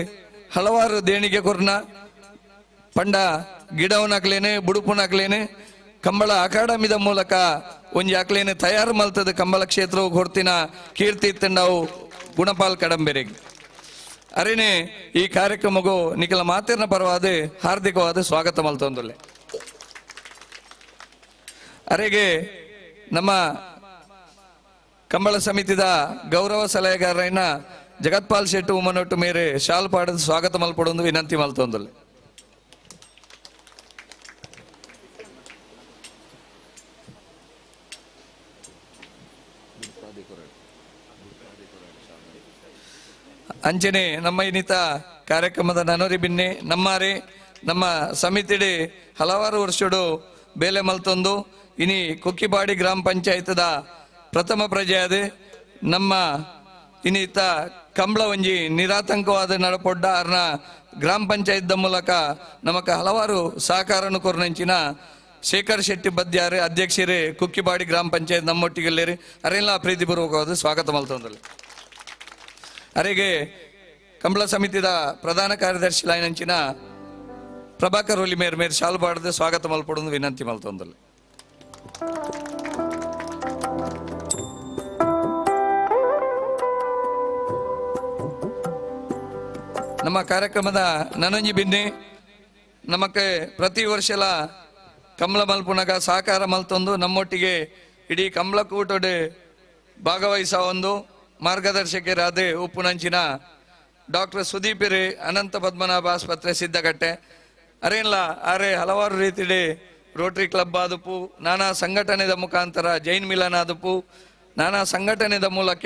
ಹಲವಾರು ದೇಣಿಗೆ ಕೊರ್ನ ಪಂಡ ಗಿಡವನಾಕ್ಲೇನೆ ಬುಡುಪುನಾಕ್ಲೇನೆ ಕಂಬಳ ಅಕಾಡೆಮಿದ ಮೂಲಕ ಒಂಜಿ ಅಕ್ಲೇನೆ ತಯಾರು ಮಲ್ತದ ಕಂಬಳ ಕ್ಷೇತ್ರವು ಕೊಡ್ತಿನ ಕೀರ್ತಿ ಇತ್ತಂಡವು ಗುಣಪಾಲ್ ಕಡಂಬೆರೆಗೆ. ಅರೇನೆ ಈ ಕಾರ್ಯಕ್ರಮಗೂ ನಿಖಲ ಮಾತಿರ್ನ ಪರವಾದ ಹಾರ್ದಿಕವಾದ ಸ್ವಾಗತ ಮಲ್ತೊಂದುಲ್ಲೆ. ಅರೆಗೆ ನಮ್ಮ ಕಂಬಳ ಸಮಿತಿದ ಗೌರವ ಸಲಹೆಗಾರನ ಜಗತ್ಪಾಲ್ ಶೆಟ್ಟಿ ಉಮ್ಮನೊಟ್ಟು ಮೇರೆ ಶಾಲ್ ಪಾಡದ ಸ್ವಾಗತ ಮಲ್ಪಡೊಂದು ವಿನಂತಿ ಮಲ್ತೊಂದುಲ್ಲೆ. ಅಂಚನೆ ನಮ್ಮ ಇನ್ನಿತ ಕಾರ್ಯಕ್ರಮದ ನನೋರಿ ಬಿನ್ನೆ ನಮ್ಮಾರೆ ನಮ್ಮ ಸಮಿತಿಡೆ ಹಲವಾರು ವರ್ಷಡು ಬೇಲೆ ಮಲ್ತೊಂದು ಇನಿ ಕುಕ್ಕಿಪಾಡಿ ಗ್ರಾಮ ಪಂಚಾಯತ್ದ ಪ್ರಥಮ ಪ್ರಜೆಯಾದ ನಮ್ಮ ಇನ್ನಿತ ಕಂಬಳ ಒಂಜಿ ನಿರಾತಂಕವಾದ ನಡಪೊಡ್ಡ ಅರ್ನ ಗ್ರಾಮ ಪಂಚಾಯತ್ದ ಮೂಲಕ ನಮಕ ಹಲವಾರು ಸಹಕಾರನು ಕೊರ್ನಂಚಿನ ಶೇಖರ್ ಶೆಟ್ಟಿ ಬದ್ಯಾರೆ ಅಧ್ಯಕ್ಷರೇ ಕುಕ್ಕಿಪಾಡಿ ಗ್ರಾಮ ಪಂಚಾಯತ್ ನಮ್ಮೊಟ್ಟಿಗೆಲ್ಲೇರಿ ಅರೆಲ್ಲ ಪ್ರೀತಿಪೂರ್ವಕವಾದ ಸ್ವಾಗತ ಮಲ್ತೊಂದಲ್ಲಿ. ಅರೆಗೆ ಕಂಬಳ ಸಮಿತಿದ ಪ್ರಧಾನ ಕಾರ್ಯದರ್ಶಿ ಲೈನಂಚಿನ ಪ್ರಭಾಕರ್ ಒಲಿ ಮೇರ್ ಮೇರ್ ಶಾಲ್ ಬಾಡದೆ ಸ್ವಾಗತ ಮಲ್ಪಡೊಂದು ವಿನಂತಿ ಮಲ್ತೊಂದಲ್ಲಿ. ನಮ್ಮ ಕಾರ್ಯಕ್ರಮದ ನನಂಜಿ ಬಿನ್ನಿ ನಮಕ್ಕೆ ಪ್ರತಿ ವರ್ಷಲ ಕಂಬಳ ಮಲ್ಪುನಗ ಸಹಕಾರ ಮಲ್ತೊಂದು ನಮ್ಮೊಟ್ಟಿಗೆ ಇಡೀ ಕಂಬಳಕೂಟಡೆ ಭಾಗವಹಿಸ ಒಂದು ಮಾರ್ಗದರ್ಶಕರಾದ ಉಪ್ಪುನಂಚಿನ ಡಾಕ್ಟರ್ ಸುದೀಪಿರಿ ಅನಂತ ಪದ್ಮನಾಭ ಆಸ್ಪತ್ರೆ ಸಿದ್ದಗಟ್ಟೆ ಅರೇನ್ಲ ಆರೆ ಹಲವಾರು ರೀತಿಯಲ್ಲಿ ರೋಟರಿ ಕ್ಲಬ್ ಆದಪು ನಾನಾ ಸಂಘಟನೆದ ಮುಖಾಂತರ ಜೈನ್ ಮಿಲನ್ ಆದಪು ನಾನಾ ಸಂಘಟನೆದ ಮೂಲಕ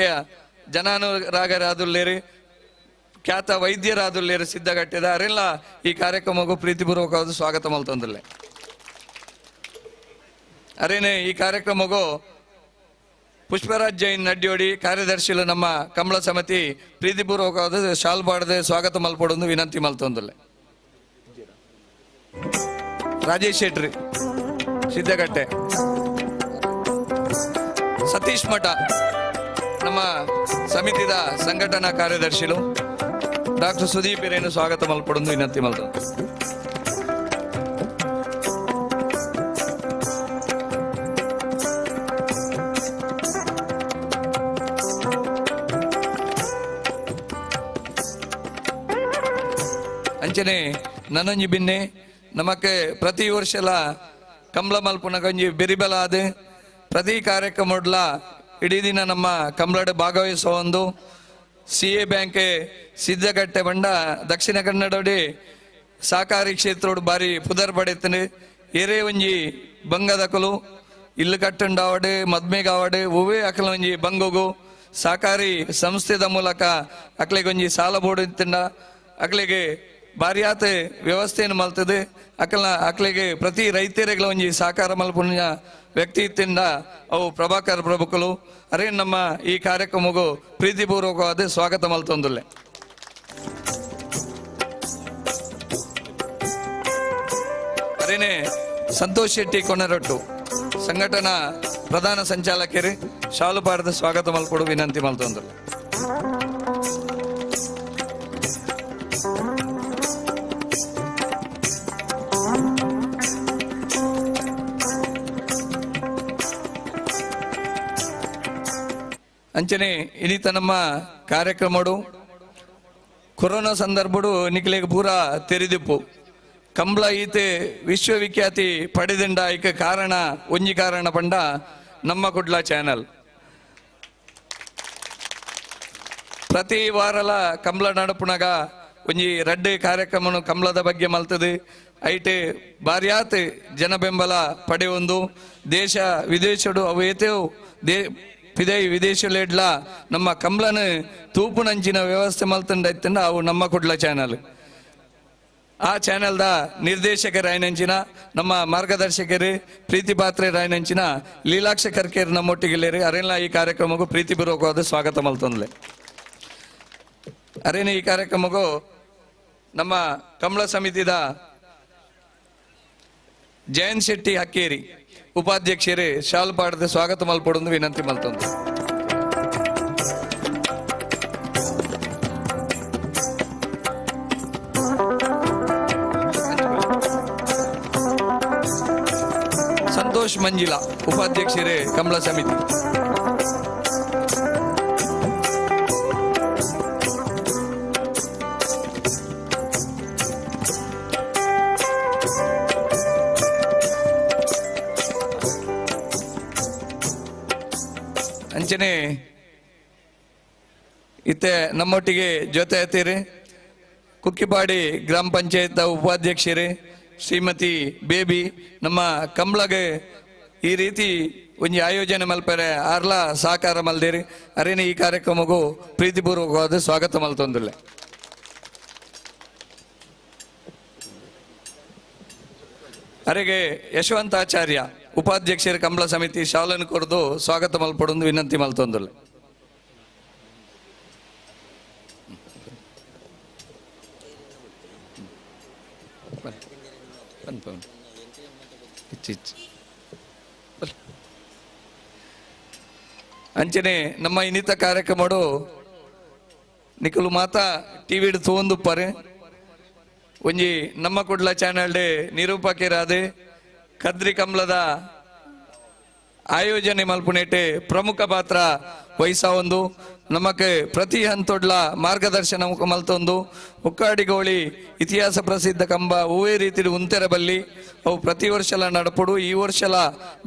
ಜನಾನುರಾಗರಾದುಲ್ಲೇರಿ ಖ್ಯಾತ ವೈದ್ಯರಾದುಲ್ಲೇರಿ ಸಿದ್ದಗಟ್ಟೆದ ಅರೆಲ್ಲ ಈ ಕಾರ್ಯಕ್ರಮಕ್ಕೂ ಪ್ರೀತಿಪೂರ್ವಕವಾದ ಸ್ವಾಗತ ಮಲ್ತೊಂದುಲ್ಲೆ. ಅರೇನೆ ಈ ಕಾರ್ಯಕ್ರಮಕ್ಕೂ ಪುಷ್ಪರಾಜ್ ಜೈನ್ ನಡ್ಯೋಡಿ ಕಾರ್ಯದರ್ಶಿಲು ನಮ್ಮ ಕಂಬಳ ಸಮಿತಿ ಪ್ರೀತಿಪೂರ್ವಕವಾದ ಶಾಲ್ ಬಾಡದೆ ಸ್ವಾಗತ ಮಲ್ಪಡೊಂದು ವಿನಂತಿ ಮಲ್ತೊಂದುಲ್ಲೆ. ರಾಜೇಶ್ ಶೆಟ್ರಿ ಸಿದ್ದಗಟ್ಟೆ, ಸತೀಶ್ ಮಠ ನಮ್ಮ ಸಮಿತಿದ ಸಂಘಟನಾ ಕಾರ್ಯದರ್ಶಿಲು ಡಾಕ್ಟರ್ ಸುದೀಪ್ ಹಿರೇನು ಸ್ವಾಗತ ಮಲ್ಪಡೊಂದು ವಿನಂತಿ ಮಲ್ತೊಂದು. ಅಂಚನೆ ನನಂಜಿ ಬಿನ್ನೆ ನಮಕ್ಕೆ ಪ್ರತಿ ವರ್ಷಲ ಕಂಬಳ ಮಲ್ಪುನಗೊಂಜಿ ಬೆರಿಬಲ ಆದ ಪ್ರತಿ ಕಾರ್ಯಕ್ರಮಡ್ಲ ಇಡೀ ದಿನ ನಮ್ಮ ಕಂಬಳಡ್ ಭಾಗವಹಿಸುವ ಒಂದು ಸಿ ಎ ಬ್ಯಾಂಕ್ ಸಿದ್ದಗಟ್ಟೆ ಬಂಡ ದಕ್ಷಿಣ ಕನ್ನಡೋಡಿ ಸಹಕಾರಿ ಕ್ಷೇತ್ರೋಡು ಬಾರಿ ಪುದರ್ ಪಡೆತನೆ. ಏರೇ ಒಂಜಿ ಬಂಗದಕಲು ಇಲ್ಲು ಕಟ್ಟಂಡಾವಡೆ ಮದ್ಮೆಗಾವಡೆ ಹೂವೇ ಅಕಲ ಒಂಜಿ ಬಂಗೋಗು ಸಹಕಾರಿ ಸಂಸ್ಥೆದ ಮೂಲಕ ಅಕ್ಲೆಗೊಂಜಿ ಸಾಲ ಬೋಡು ತಿಂಡ ಅಕ್ಲೆಗೆ ಬಾರಿಯಾತ ವ್ಯವಸ್ಥೆಯನ್ನು ಮಲ್ತದೆ. ಅಕಲ ಅಕ್ಲೆಗೆ ಪ್ರತಿ ರೈತರಿಗಳ ಒಂಜಿ ಸಹಕಾರ ಮಲ್ಪುನ ವ್ಯಕ್ತಿ ತಿಂದ ಅವು ಪ್ರಭಾಕರ್ ಪ್ರಭುಕುಲು ಅರೇ ನಮ್ಮ ಈ ಕಾರ್ಯಕ್ರಮಗೂ ಪ್ರೀತಿಪೂರ್ವಕವಾದ ಸ್ವಾಗತ ಮಲ್ತೊಂದುಲ್ಲೆ. ಅರೇನೆ ಸಂತೋಷ್ ಶೆಟ್ಟಿ ಕೊನರೊಟ್ಟು ಸಂಘಟನಾ ಪ್ರಧಾನ ಸಂಚಾಲಕರು ಶಾಲು ಪಾಡದ ಸ್ವಾಗತ ಮಲ್ಪಡು ವಿನಂತಿ ಮಲ್ತೊಂದುಲ್ಲೆ. ಅಂಚನೆ ಇನ್ನಿತ ನಮ್ಮ ಕಾರ್ಯಕ್ರಮಡು ಕೊರೋನಾ ಸಂದರ್ಭಡು ನಿಖಿಲೆಗೆ ಪೂರಾ ತೆರೆದಿಪ್ಪು ಕಂಬಳ ಈತೆ ವಿಶ್ವವಿಖ್ಯಾತಿ ಪಡೆದಿಂಡ ಐಕ ಕಾರಣ ಒಂಜಿ ಕಾರಣ ಪಂಡ ನಮ್ಮ ಕುಡ್ಲ ಚಾನಲ್. ಪ್ರತಿ ವಾರಲ ಕಂಬಳ ನಡಪುನಗ ಒಂಜಿ ರಡ್ಡೆ ಕಾರ್ಯಕ್ರಮನು ಕಂಬಳದ ಬಗ್ಗೆ ಮಲ್ತದೆ ಐಟೆ ಬಾರ್ಯಾತ್ ಜನ ಬೆಂಬಲ ಪಡೆಯೊಂದು ದೇಶ ವಿದೇಶಡು ಅವು ಏತೇವು ಪಿದೈ ವಿದೇಶಲೇಡ್ಲ ನಮ್ಮ ಕಂಬಳನ ತೂಪುನಂಚಿನ ವ್ಯವಸ್ಥೆ ಮಲ್ತಂಡೈತಂಡ ಅವು ನಮ್ಮ ಕುಡ್ಲ ಚಾನಲ್. ಆ ಚಾನೆಲ್ದ ನಿರ್ದೇಶಕ ರಾಯನಂಚಿನ ನಮ್ಮ ಮಾರ್ಗದರ್ಶಕರು ಪ್ರೀತಿ ಪಾತ್ರೆ ರಾಯನಂಚಿನ ಲೀಲಾಕ್ಷ ಕರ್ಕೇರ್ ನಮ್ಮೊಟ್ಟಿಗೆಲ್ಲೇರಿ ಅರೇನ ಈ ಕಾರ್ಯಕ್ರಮಕ್ಕೂ ಪ್ರೀತಿಪೂರ್ವಕವಾದ ಸ್ವಾಗತ ಮಲ್ತೊಂದ್ಲೆ. ಅರೇನ ಈ ಕಾರ್ಯಕ್ರಮಕ್ಕೂ ನಮ್ಮ ಕಮಲ ಸಮಿತಿದ ಜಯಂತ್ ಶೆಟ್ಟಿ ಹಕ್ಕೇರಿ ಉಪಾಧ್ಯಕ್ಷರೇ ಶಾಲ್ ಪಾಡದ ಸ್ವಾಗತ ಮಲ್ಪೊಡೊಂದು ವಿನಂತಿ ಮಲ್ತೊಂದು. ಸಂತೋಷ್ ಮಂಜಿಲಾ ಉಪಾಧ್ಯಕ್ಷರೇ ಕಮಲ ಸಮಿತಿ. ಅಂಚನೆ ಇತ್ತೆ ನಮ್ಮೊಟ್ಟಿಗೆ ಜೊತೆ ಆತೀರಿ ಕುಕ್ಕಿಪಾಡಿ ಗ್ರಾಮ ಪಂಚಾಯತ್ ಉಪಾಧ್ಯಕ್ಷರೇ ಶ್ರೀಮತಿ ಬೇಬಿ ನಮ್ಮ ಕಂಬ್ಳಗೆ ಈ ರೀತಿ ಒಂಜಿ ಆಯೋಜನೆ ಮಲ್ಪರೆ ಆರ್ಲ ಸಹಕಾರ ಮಲ್ದೇರಿ ಅರೇನೆ ಈ ಕಾರ್ಯಕ್ರಮಕ್ಕೂ ಪ್ರೀತಿಪೂರ್ವಕವಾದ ಸ್ವಾಗತ ಮಲ್ತೊಂದಿಲ್ಲ. ಅರೆಗೆ ಯಶವಂತಾಚಾರ್ಯ ಉಪಾಧ್ಯಕ್ಷರ ಕಂಬಳ ಸಮಿತಿ ಶಾಲನ್ನು ಕೊರದು ಸ್ವಾಗತ ಮಲ್ಪಡೊಂದು ವಿನಂತಿ ಮಲ್ತೊಂದಿಲ್ಲ. ಅಂಚನೆ ನಮ್ಮ ಇನ್ನಿತ ಕಾರ್ಯಕ್ರಮಡು ನಿಕಲು ಮಾತಾ ಟಿವಿ ತೂಂದುಪ್ಪರೆ ಒಂಜಿ ನಮ್ಮ ಕುಡ್ಲ ಚಾನೆಲ್ ಡೆ ನಿರೂಪಕರಾದೆ ಕದ್ರಿ ಕಂಬಳದ ಆಯೋಜನೆ ಮಲ್ಪುನೇಟೆ ಪ್ರಮುಖ ಪಾತ್ರ ವಹಿಸೊಂದು ನಮಕ್ಕೆ ಪ್ರತಿ ಹಂತೊಡ್ಲ ಮಾರ್ಗದರ್ಶನ ಮಲ್ತೊಂದು ಉಕ್ಕಾಡಿಗೋಳಿ ಇತಿಹಾಸ ಪ್ರಸಿದ್ಧ ಕಂಬ ಹೂವೇ ರೀತಿ ಉಂತೆರಬಲ್ಲಿ ಅವು ಪ್ರತಿ ವರ್ಷಲ ನಡಪುಡು ಈ ವರ್ಷಲ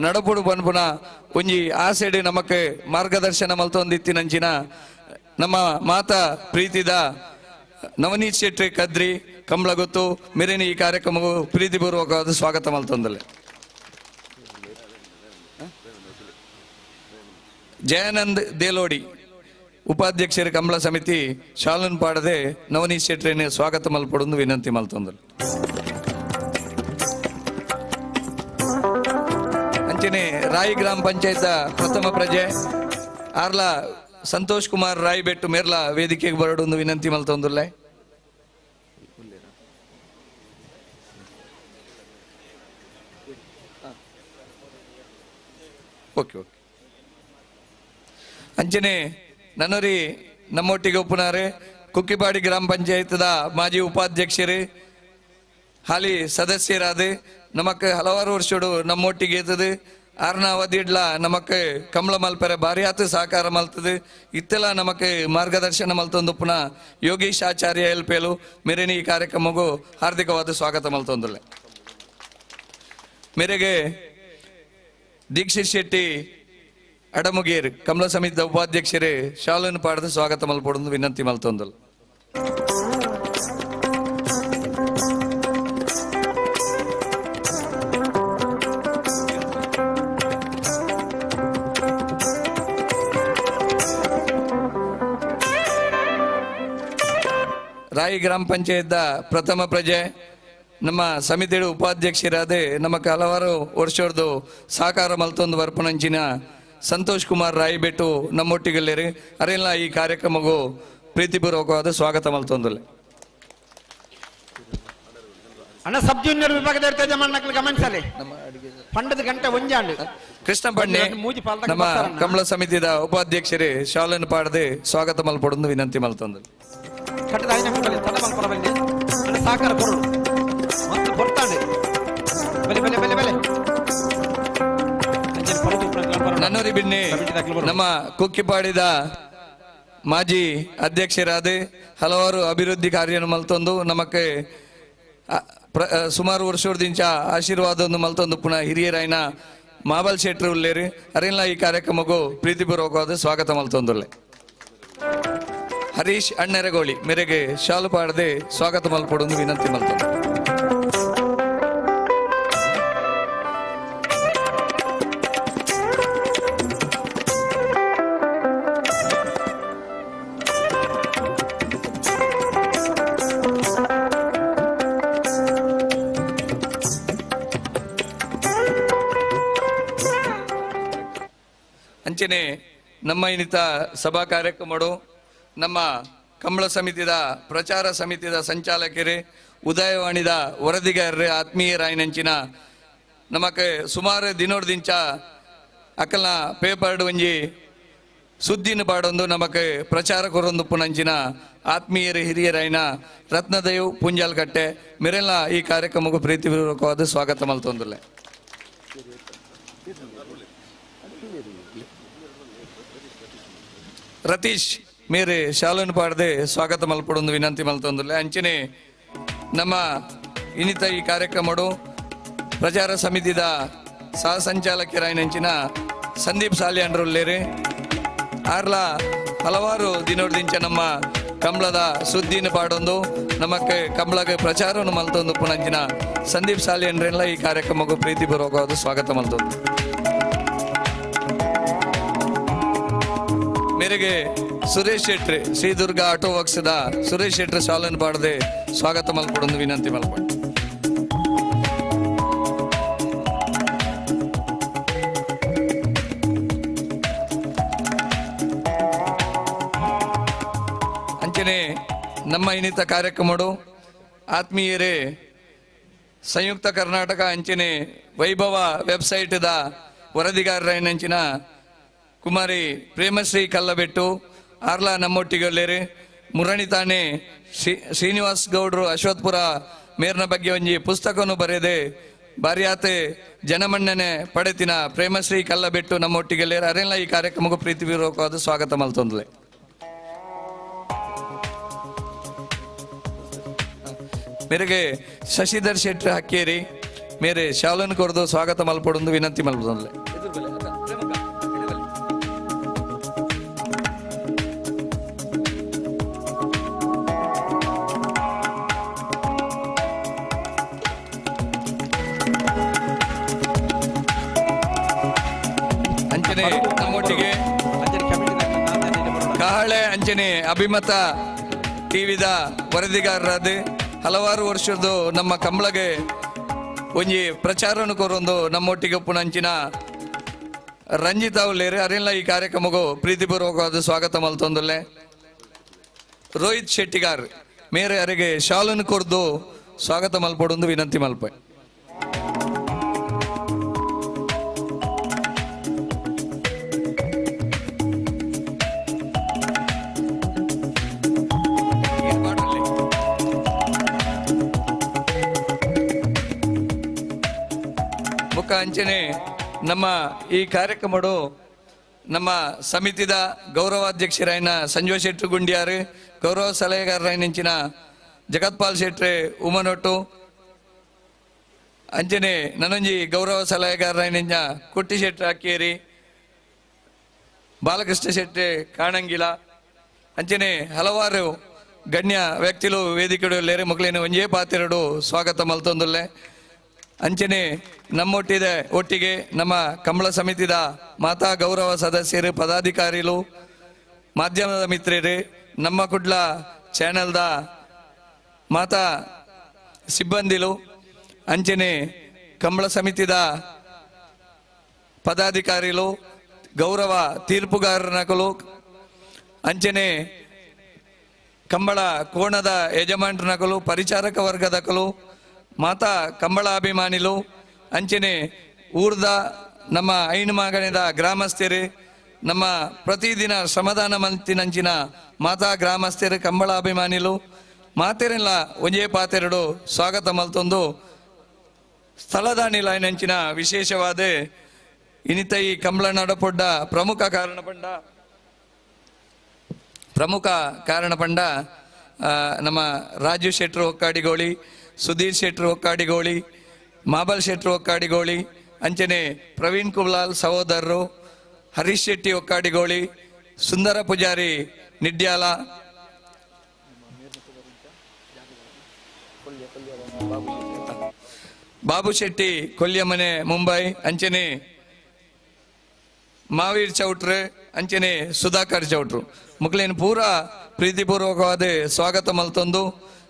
ನಡಪುಡು ಪನ್ಪುನ ಒಂಜಿ ಆಸೆಡೆ ನಮಕ್ಕೆ ಮಾರ್ಗದರ್ಶನ ಮಲ್ತೊಂದಿತ್ತಿನಂಚಿನ ನಮ್ಮ ಮಾತಾ ಪ್ರೀತಿದ ನವನೀತ್ ಶೆಟ್ಟಿ ಕದ್ರಿ ಕಂಬಳ ಗೊತ್ತು ಮೆರೆನಿ ಈ ಕಾರ್ಯಕ್ರಮವು ಪ್ರೀತಿಪೂರ್ವಕವಾದ ಸ್ವಾಗತ ಮಲ್ತೊಂದಲೆ. ಜಯಾನಂದ್ ದೇಲೋಡಿ ಉಪಾಧ್ಯಕ್ಷರ ಕಂಬಳ ಸಮಿತಿ ಶಾಲನ್ ಪಾಡದೆ ನವನೀತ್ ಶೆಟ್ರಿನ ಸ್ವಾಗತ ಮಲ್ಪಡೊಂದು ವಿನಂತಿ ಮಲ್ತೊಂದಲು. ಅಂಚನೆ ರಾಯಿ ಗ್ರಾಮ ಪಂಚಾಯತ್ ಪ್ರಥಮ ಪ್ರಜೆ ಆರ್ಲ ಸಂತೋಷ್ ಕುಮಾರ್ ರಾಯಿಬೆಟ್ಟು ಮೇರ್ಲ ವೇದಿಕೆಗೆ ಬರಡೊಂದು ವಿನಂತಿ ಮಲ್ತೊಂದುಲ್ಲೆ. ಓಕೆ ಓಕೆ ಅಂಚನೆ ನನ್ನರಿ ನಮ್ಮೊಟ್ಟಿಗೆ ಒಪ್ಪುನಾರೆ ಕುಕ್ಕಿಪಾಡಿ ಗ್ರಾಮ ಪಂಚಾಯತ್ದ ಮಾಜಿ ಉಪಾಧ್ಯಕ್ಷರೇ ಹಾಲಿ ಸದಸ್ಯರಾದ ನಮಕ್ ಹಲವಾರು ವರ್ಷಡು ನಮ್ಮೊಟ್ಟಿಗೆ ಏತದೆ ಆರ್ನ ಅವಧಿಡ್ಲ ನಮಕ್ ಕಮಲ ಮಲ್ಪೆರೆ ಭಾರಿ ಆತು ಸಹಕಾರ ಮಲ್ತದೆ ಇತ್ತೆಲ್ಲ ನಮಕ್ ಮಾರ್ಗದರ್ಶನ ಮಲ್ತೊಂದು ಪುನಃ ಯೋಗೀಶ್ ಆಚಾರ್ಯ ಎಲ್ಪೇಲು ಮೇರೆನಿ ಈ ಕಾರ್ಯಕ್ರಮಕ್ಕೂ ಹಾರ್ದಿಕವಾದ ಸ್ವಾಗತ ಮಲ್ತೊಂದುಲ್ಲೆ. ಮೇರೆಗೆ ದೀಕ್ಷಿತ್ ಶೆಟ್ಟಿ ಅಡಮುಗೇರ್ ಕಮಲ ಸಮಿತಿದ ಉಪಾಧ್ಯಕ್ಷರೇ ಶಾಲನ್ನು ಪಾಡದ ಸ್ವಾಗತ ಮಲ್ಪೊಡೊಂದು ವಿನಂತಿ ಮಲ್ತೊಂದಲ್. ರಾಯಿ ಗ್ರಾಮ ಪಂಚಾಯತ್ ಪ್ರಥಮ ಪ್ರಜೆ ನಮ್ಮ ಸಮಿತಿಯ ಉಪಾಧ್ಯಕ್ಷರಾದ ನಮಕ್ ಹಲವಾರು ವರ್ಷದ್ದು ಸಹಕಾರ ಮಲ್ತೊಂದು ಬರ್ಪುನಂಚಿನ ಸಂತೋಷ್ ಕುಮಾರ್ ರಾಯಿಬೆಟ್ಟು ನಮ್ಮೊಟ್ಟಿಗೆಲ್ಲೇರಿ ಅರೆಲ್ಲ ಈ ಕಾರ್ಯಕ್ರಮಕ್ಕೂ ಪ್ರೀತಿಪೂರ್ವಕವಾದ ಸ್ವಾಗತ ಮಲ್ತೊಂದುಲ್ಲೆ. ಅಣ್ಣ ಸಬ್ ಜೂನಿಯರ್ ವಿಭಾಗದ ಗಮನಿಸಲಿ ಪಂಡದ ಗಂಟೆ ಒಂಜಾಂಡು ಕೃಷ್ಣ ಪಣ್ಣೆ ನಮ್ಮ ಕಮಲ ಸಮಿತಿದ ಉಪಾಧ್ಯಕ್ಷರೇ ಶಾಲನ್ನು ಪಾಡದೆ ಸ್ವಾಗತ ಮಲ್ಪೊಡೊಂದು ವಿನಂತಿ ಮಲ್ತೊಂದು. ಸಹಕಾರ ನನ್ನೂರಿ ಬಿನ್ನಿ ನಮ್ಮ ಕುಕ್ಕಿಪಾಡಿದ ಮಾಜಿ ಅಧ್ಯಕ್ಷರಾದ ಹಲವಾರು ಅಭಿವೃದ್ಧಿ ಕಾರ್ಯವನ್ನು ಮಲ್ತೊಂದು ನಮಕ್ಕೆ ಸುಮಾರು ವರ್ಷದಿಂಚ ಆಶೀರ್ವಾದವನ್ನು ಮಲ್ತೊಂದು ಪುನಃ ಹಿರಿಯರಾಯನ ಮಾಬಲ್ ಶೆಟ್ರು ಉಲ್ಲೇರಿ ಅರೆಲ್ಲ ಈ ಕಾರ್ಯಕ್ರಮಕ್ಕೂ ಪ್ರೀತಿಪೂರ್ವಕವಾದ ಸ್ವಾಗತ ಮಲ್ತೊಂದುಲ್ಲೆ. ಹರೀಶ್ ಅಣ್ಣರಗೋಳಿ ಮೇರೆಗೆ ಶಾಲು ಪಾಡದೆ ಸ್ವಾಗತ ಮಲ್ಪೊಡೊಂದು ವಿನಂತಿ ಮಲ್ತೊಂದು. ಅಂಚನೆ ನಮ್ಮ ಇನ್ನಿತ ಸಭಾ ಕಾರ್ಯಕ್ರಮಡು ನಮ್ಮ ಕಂಬಳ ಸಮಿತಿದ ಪ್ರಚಾರ ಸಮಿತಿದ ಸಂಚಾಲಕರೇ ಉದಯವಾಣಿದ ವರದಿಗಾರರೇ ಆತ್ಮೀಯರಾಯಿನಂಚಿನ ನಮಕ್ ಸುಮಾರು ದಿನೋಡ್ದಿಂಚ ಅಕಲ್ನ ಪೇಪರ್ಡ್ ಒಂಜಿ ಸುದ್ದಿನ ಪಾಡೊಂದು ನಮಕ್ ಪ್ರಚಾರ ಕೊರೊಂದು ಪುನಂಚಿನ ಆತ್ಮೀಯರು ಹಿರಿಯರಾಯಿನ ರತ್ನದಯು ಪುಂಜಾಲ್ಕಟ್ಟೆ ಮೆರೆಲ್ಲ ಈ ಕಾರ್ಯಕ್ರಮಕ್ಕೂ ಪ್ರೀತಿಪೂರ್ವಕವಾದ ಸ್ವಾಗತ ಮಲ್ತೊಂದುಲ್ಲೆ. ರತೀಶ್ ಮೇರೆ ಶಾಲನ್ನು ಪಾಡದೆ ಸ್ವಾಗತ ಮಲ್ಪಡೊಂದು ವಿನಂತಿ ಮಲ್ತೊಂದುಲ್ಲೆ. ಅಂಚನೆ ನಮ್ಮ ಇನ್ನಿತ ಈ ಕಾರ್ಯಕ್ರಮಡು ಪ್ರಚಾರ ಸಮಿತಿದ ಸಹ ಸಂಚಾಲಕರಾಯಿನಂಚಿನ ಸಂದೀಪ್ ಸಾಲಿಯಾಂಡ್ರುಲ್ಲೇರಿ ಆರ್ಲ ಹಲವಾರು ದಿನೋಡ್ದಿಂಚ ನಮ್ಮ ಕಂಬಳದ ಸುದ್ದಿನ ಪಾಡೊಂದು ನಮಕ್ಕೆ ಕಂಬಳಗೆ ಪ್ರಚಾರವನ್ನು ಮಲ್ತೊಂದು ಪುನಂಚಿನ ಸಂದೀಪ್ ಸಾಲಿಯಾಂಡ್ರೆಲ್ಲ ಈ ಕಾರ್ಯಕ್ರಮಕ್ಕೂ ಪ್ರೀತಿಪೂರ್ವಕವಾದ ಸ್ವಾಗತ ಮಲ್ತೊಂದು. ಮೇರೆಗೆ ಸುರೇಶ್ ಶೆಟ್ರಿ ಶ್ರೀ ದುರ್ಗಾ ಆಟೋ ವರ್ಕ್ಸ್ದ ಸುರೇಶ್ ಶೆಟ್ರಿ ಶಾಲನ್ನು ಪಾಡದೆ ಸ್ವಾಗತ ಮಲ್ಪಡೊಂದು ವಿನಂತಿ ಮಲ್ಪಡು. ಅಂಚನೆ ನಮ್ಮ ಇನ್ನಿತ ಕಾರ್ಯಕ್ರಮಡು ಆತ್ಮೀಯರೇ ಸಂಯುಕ್ತ ಕರ್ನಾಟಕ ಅಂಚನೆ ವೈಭವ ವೆಬ್ಸೈಟ್ದ ವರದಿಗಾರರಾಯಿನಂಚಿನ ಕುಮಾರಿ ಪ್ರೇಮಶ್ರೀ ಕಲ್ಲಬೆಟ್ಟು ಆರ್ಲಾ ನಮ್ಮೊಟ್ಟಿಗೆ ಮುರಣಿತಾನೆ ಶ್ರೀನಿವಾಸ್ ಗೌಡ್ರು ಅಶ್ವತ್ಪುರ ಮೇರ್ನ ಬಗ್ಗೆ ಒಂಜಿ ಪುಸ್ತಕವನ್ನು ಬರೆದೆ ಬಾರಿಯಾತೆ ಜನಮನ್ನಣೆ ಪಡೆತಿನ ಪ್ರೇಮಶ್ರೀ ಕಲ್ಲಬೆಟ್ಟು ನಮ್ಮೊಟ್ಟಿಗೆ ಅರೆಲ್ಲ ಈ ಕಾರ್ಯಕ್ರಮಕ್ಕೂ ಪ್ರೀತಿಪೂರ್ವಕವಾದ ಸ್ವಾಗತ ಮಲ್ತೊಂದ್ಲೆ. ಮೇರೆಗೆ ಶಶಿಧರ್ ಶೆಟ್ಟಿ ಹಕ್ಕೇರಿ ಮೇರೆ ಶಾಲನ್ ಕೊರದು ಸ್ವಾಗತ ಮಲ್ಪಡೊಂದು ವಿನಂತಿ ಮಲ್ಪೊಂದ್ಲೆ. ಅಂಚನೆ ನಮ್ಮೊಟ್ಟಿಗೆ ಕಹಳೆ ಅಂಚನೆ ಅಭಿಮತ ಟಿವಿದ ವರದಿಗಾರರಾದ ಹಲವಾರು ವರ್ಷದ್ದು ನಮ್ಮ ಕಂಬಳಗೆ ಒಂಜಿ ಪ್ರಚಾರವನ್ನು ಕೊರೊಂದು ನಮ್ಮೊಟ್ಟಿಗೆ ಪುನಂಚಿನ ರಂಜಿತಾ ಉಲ್ಲೇರಿ ಅರೆಲ್ಲ ಈ ಕಾರ್ಯಕ್ರಮಕ್ಕೂ ಪ್ರೀತಿಪೂರ್ವಕವಾದ ಸ್ವಾಗತ ಮಲ್ತೊಂದುಲ್ಲೆ. ರೋಹಿತ್ ಶೆಟ್ಟಿಗಾರ್ ಮೇರೆ ಅರೆಗೆ ಶಾಲನ್ನು ಕೊರ್ದು ಸ್ವಾಗತ ಮಲ್ಪಡೊಂದು ವಿನಂತಿ ಮಲ್ಪೆ. ಅಂಚನೆ ನಮ್ಮ ಈ ಕಾರ್ಯಕ್ರಮಡು ನಮ್ಮ ಸಮಿತಿದ ಗೌರವಾಧ್ಯಕ್ಷರಾಯಿನ ಸಂಜಯ್ ಶೆಟ್ಟಿ ಗುಂಡಿಯಾರು, ಗೌರವ ಸಲಹೆಗಾರರಾಯಿನಂಚಿನ ಜಗತ್ಪಾಲ್ ಶೆಟ್ಟಿ ಉಮನೊಟ್ಟು, ಅಂಚನೆ ನನೊಂಜಿ ಗೌರವ ಸಲಹೆಗಾರರಾಯಿನಂಚ ಕುಟ್ಟಿ ಶೆಟ್ಟಿ ಅಕ್ಕೇರಿ, ಬಾಲಕೃಷ್ಣ ಶೆಟ್ಟಿ ಕಾಣಂಗಿಲ, ಅಂಚನೆ ಹಲವಾರು ಗಣ್ಯ ವ್ಯಕ್ತಿಲು ವೇದಿಕೆಡು ಮಕ್ಕಳೇನು ಒಂಜೇ ಪಾತಿರಡು ಸ್ವಾಗತ ಮಲ್ತೊಂದುಲ್ಲೆ. ಅಂಚನೆ ನಮ್ಮೊಟ್ಟಿದೆ ಒಟ್ಟಿಗೆ ನಮ್ಮ ಕಂಬಳ ಸಮಿತಿದ ಮಾತಾ ಗೌರವ ಸದಸ್ಯರು, ಪದಾಧಿಕಾರಿಗಳು, ಮಾಧ್ಯಮದ ಮಿತ್ರರು, ನಮ್ಮ ಕುಡ್ಲ ಚಾನೆಲ್ದ ಮಾತಾ ಸಿಬ್ಬಂದಿಲು, ಅಂಚನೆ ಕಂಬಳ ಸಮಿತಿದ ಪದಾಧಿಕಾರಿಗಳು, ಗೌರವ ತೀರ್ಪುಗಾರನಕಲು, ಅಂಚನೆ ಕಂಬಳ ಕೋಣದ ಯಜಮಾನರನಕಲು, ಪರಿಚಾರಕ ವರ್ಗದಕಲು, ಮಾತಾ ಕಂಬಳ ಅಭಿಮಾನಿಲು, ಅಂಚನೆ ಊರ್ದ ನಮ್ಮ ಐನು ಮಗನಿದ ಗ್ರಾಮಸ್ಥರು, ನಮ್ಮ ಪ್ರತಿದಿನ ಶ್ರಮದಾನ ಮಂತಿನಂಚಿನ ಮಾತಾ ಗ್ರಾಮಸ್ಥರು, ಕಂಬಳ ಅಭಿಮಾನಿಲು ಮಾತೆರೆಲ್ಲ ಒಂಜೇ ಪಾತೆರಡು ಸ್ವಾಗತ ಮಲ್ತೊಂದು ಸ್ಥಳದಾನಿಲ ವಿಶೇಷವಾದ ಇನಿತ ಈ ಕಂಬಳ ನಡಪೊಡ್ಡ ಪ್ರಮುಖ ಕಾರಣ ಪಂಡ ನಮ್ಮ ರಾಜು ಶೆಟ್ರು ಹೊಕ್ಕಾಡಿಗೋಳಿ, ಸುಧೀರ್ ಶೆಟ್ರು ಹೊಕ್ಕಾಡಿಗೋಳಿ, ಮಾಬಲ್ ಶೆಟ್ರು ಹೊಕ್ಕಾಡಿಗೋಳಿ, ಅಂಚನೆ ಪ್ರವೀಣ್ ಕುಬ್ಲಾಲ್ ಸಹೋದರರು, ಹರೀಶ್ ಶೆಟ್ಟಿ ಹೊಕ್ಕಾಡಿಗೋಳಿ, ಸುಂದರ ಪೂಜಾರಿ ನಿಡ್ಯಾಲ, ಬಾಬು ಶೆಟ್ಟಿ ಕೊಲ್ಯಮನೆ ಮುಂಬೈ ಅಂಚನೆ ಮಾವೀರ್ ಚೌಟ್ರು ಅಂಚನೆ ಸುಧಾಕರ್ ಚೌಟ್ರು ಮುಕ್ಲೇನು ಪೂರ ಪ್ರೀತಿಪೂರ್ವಕವಾದ ಸ್ವಾಗತ ಮಲ್ತೊಂದು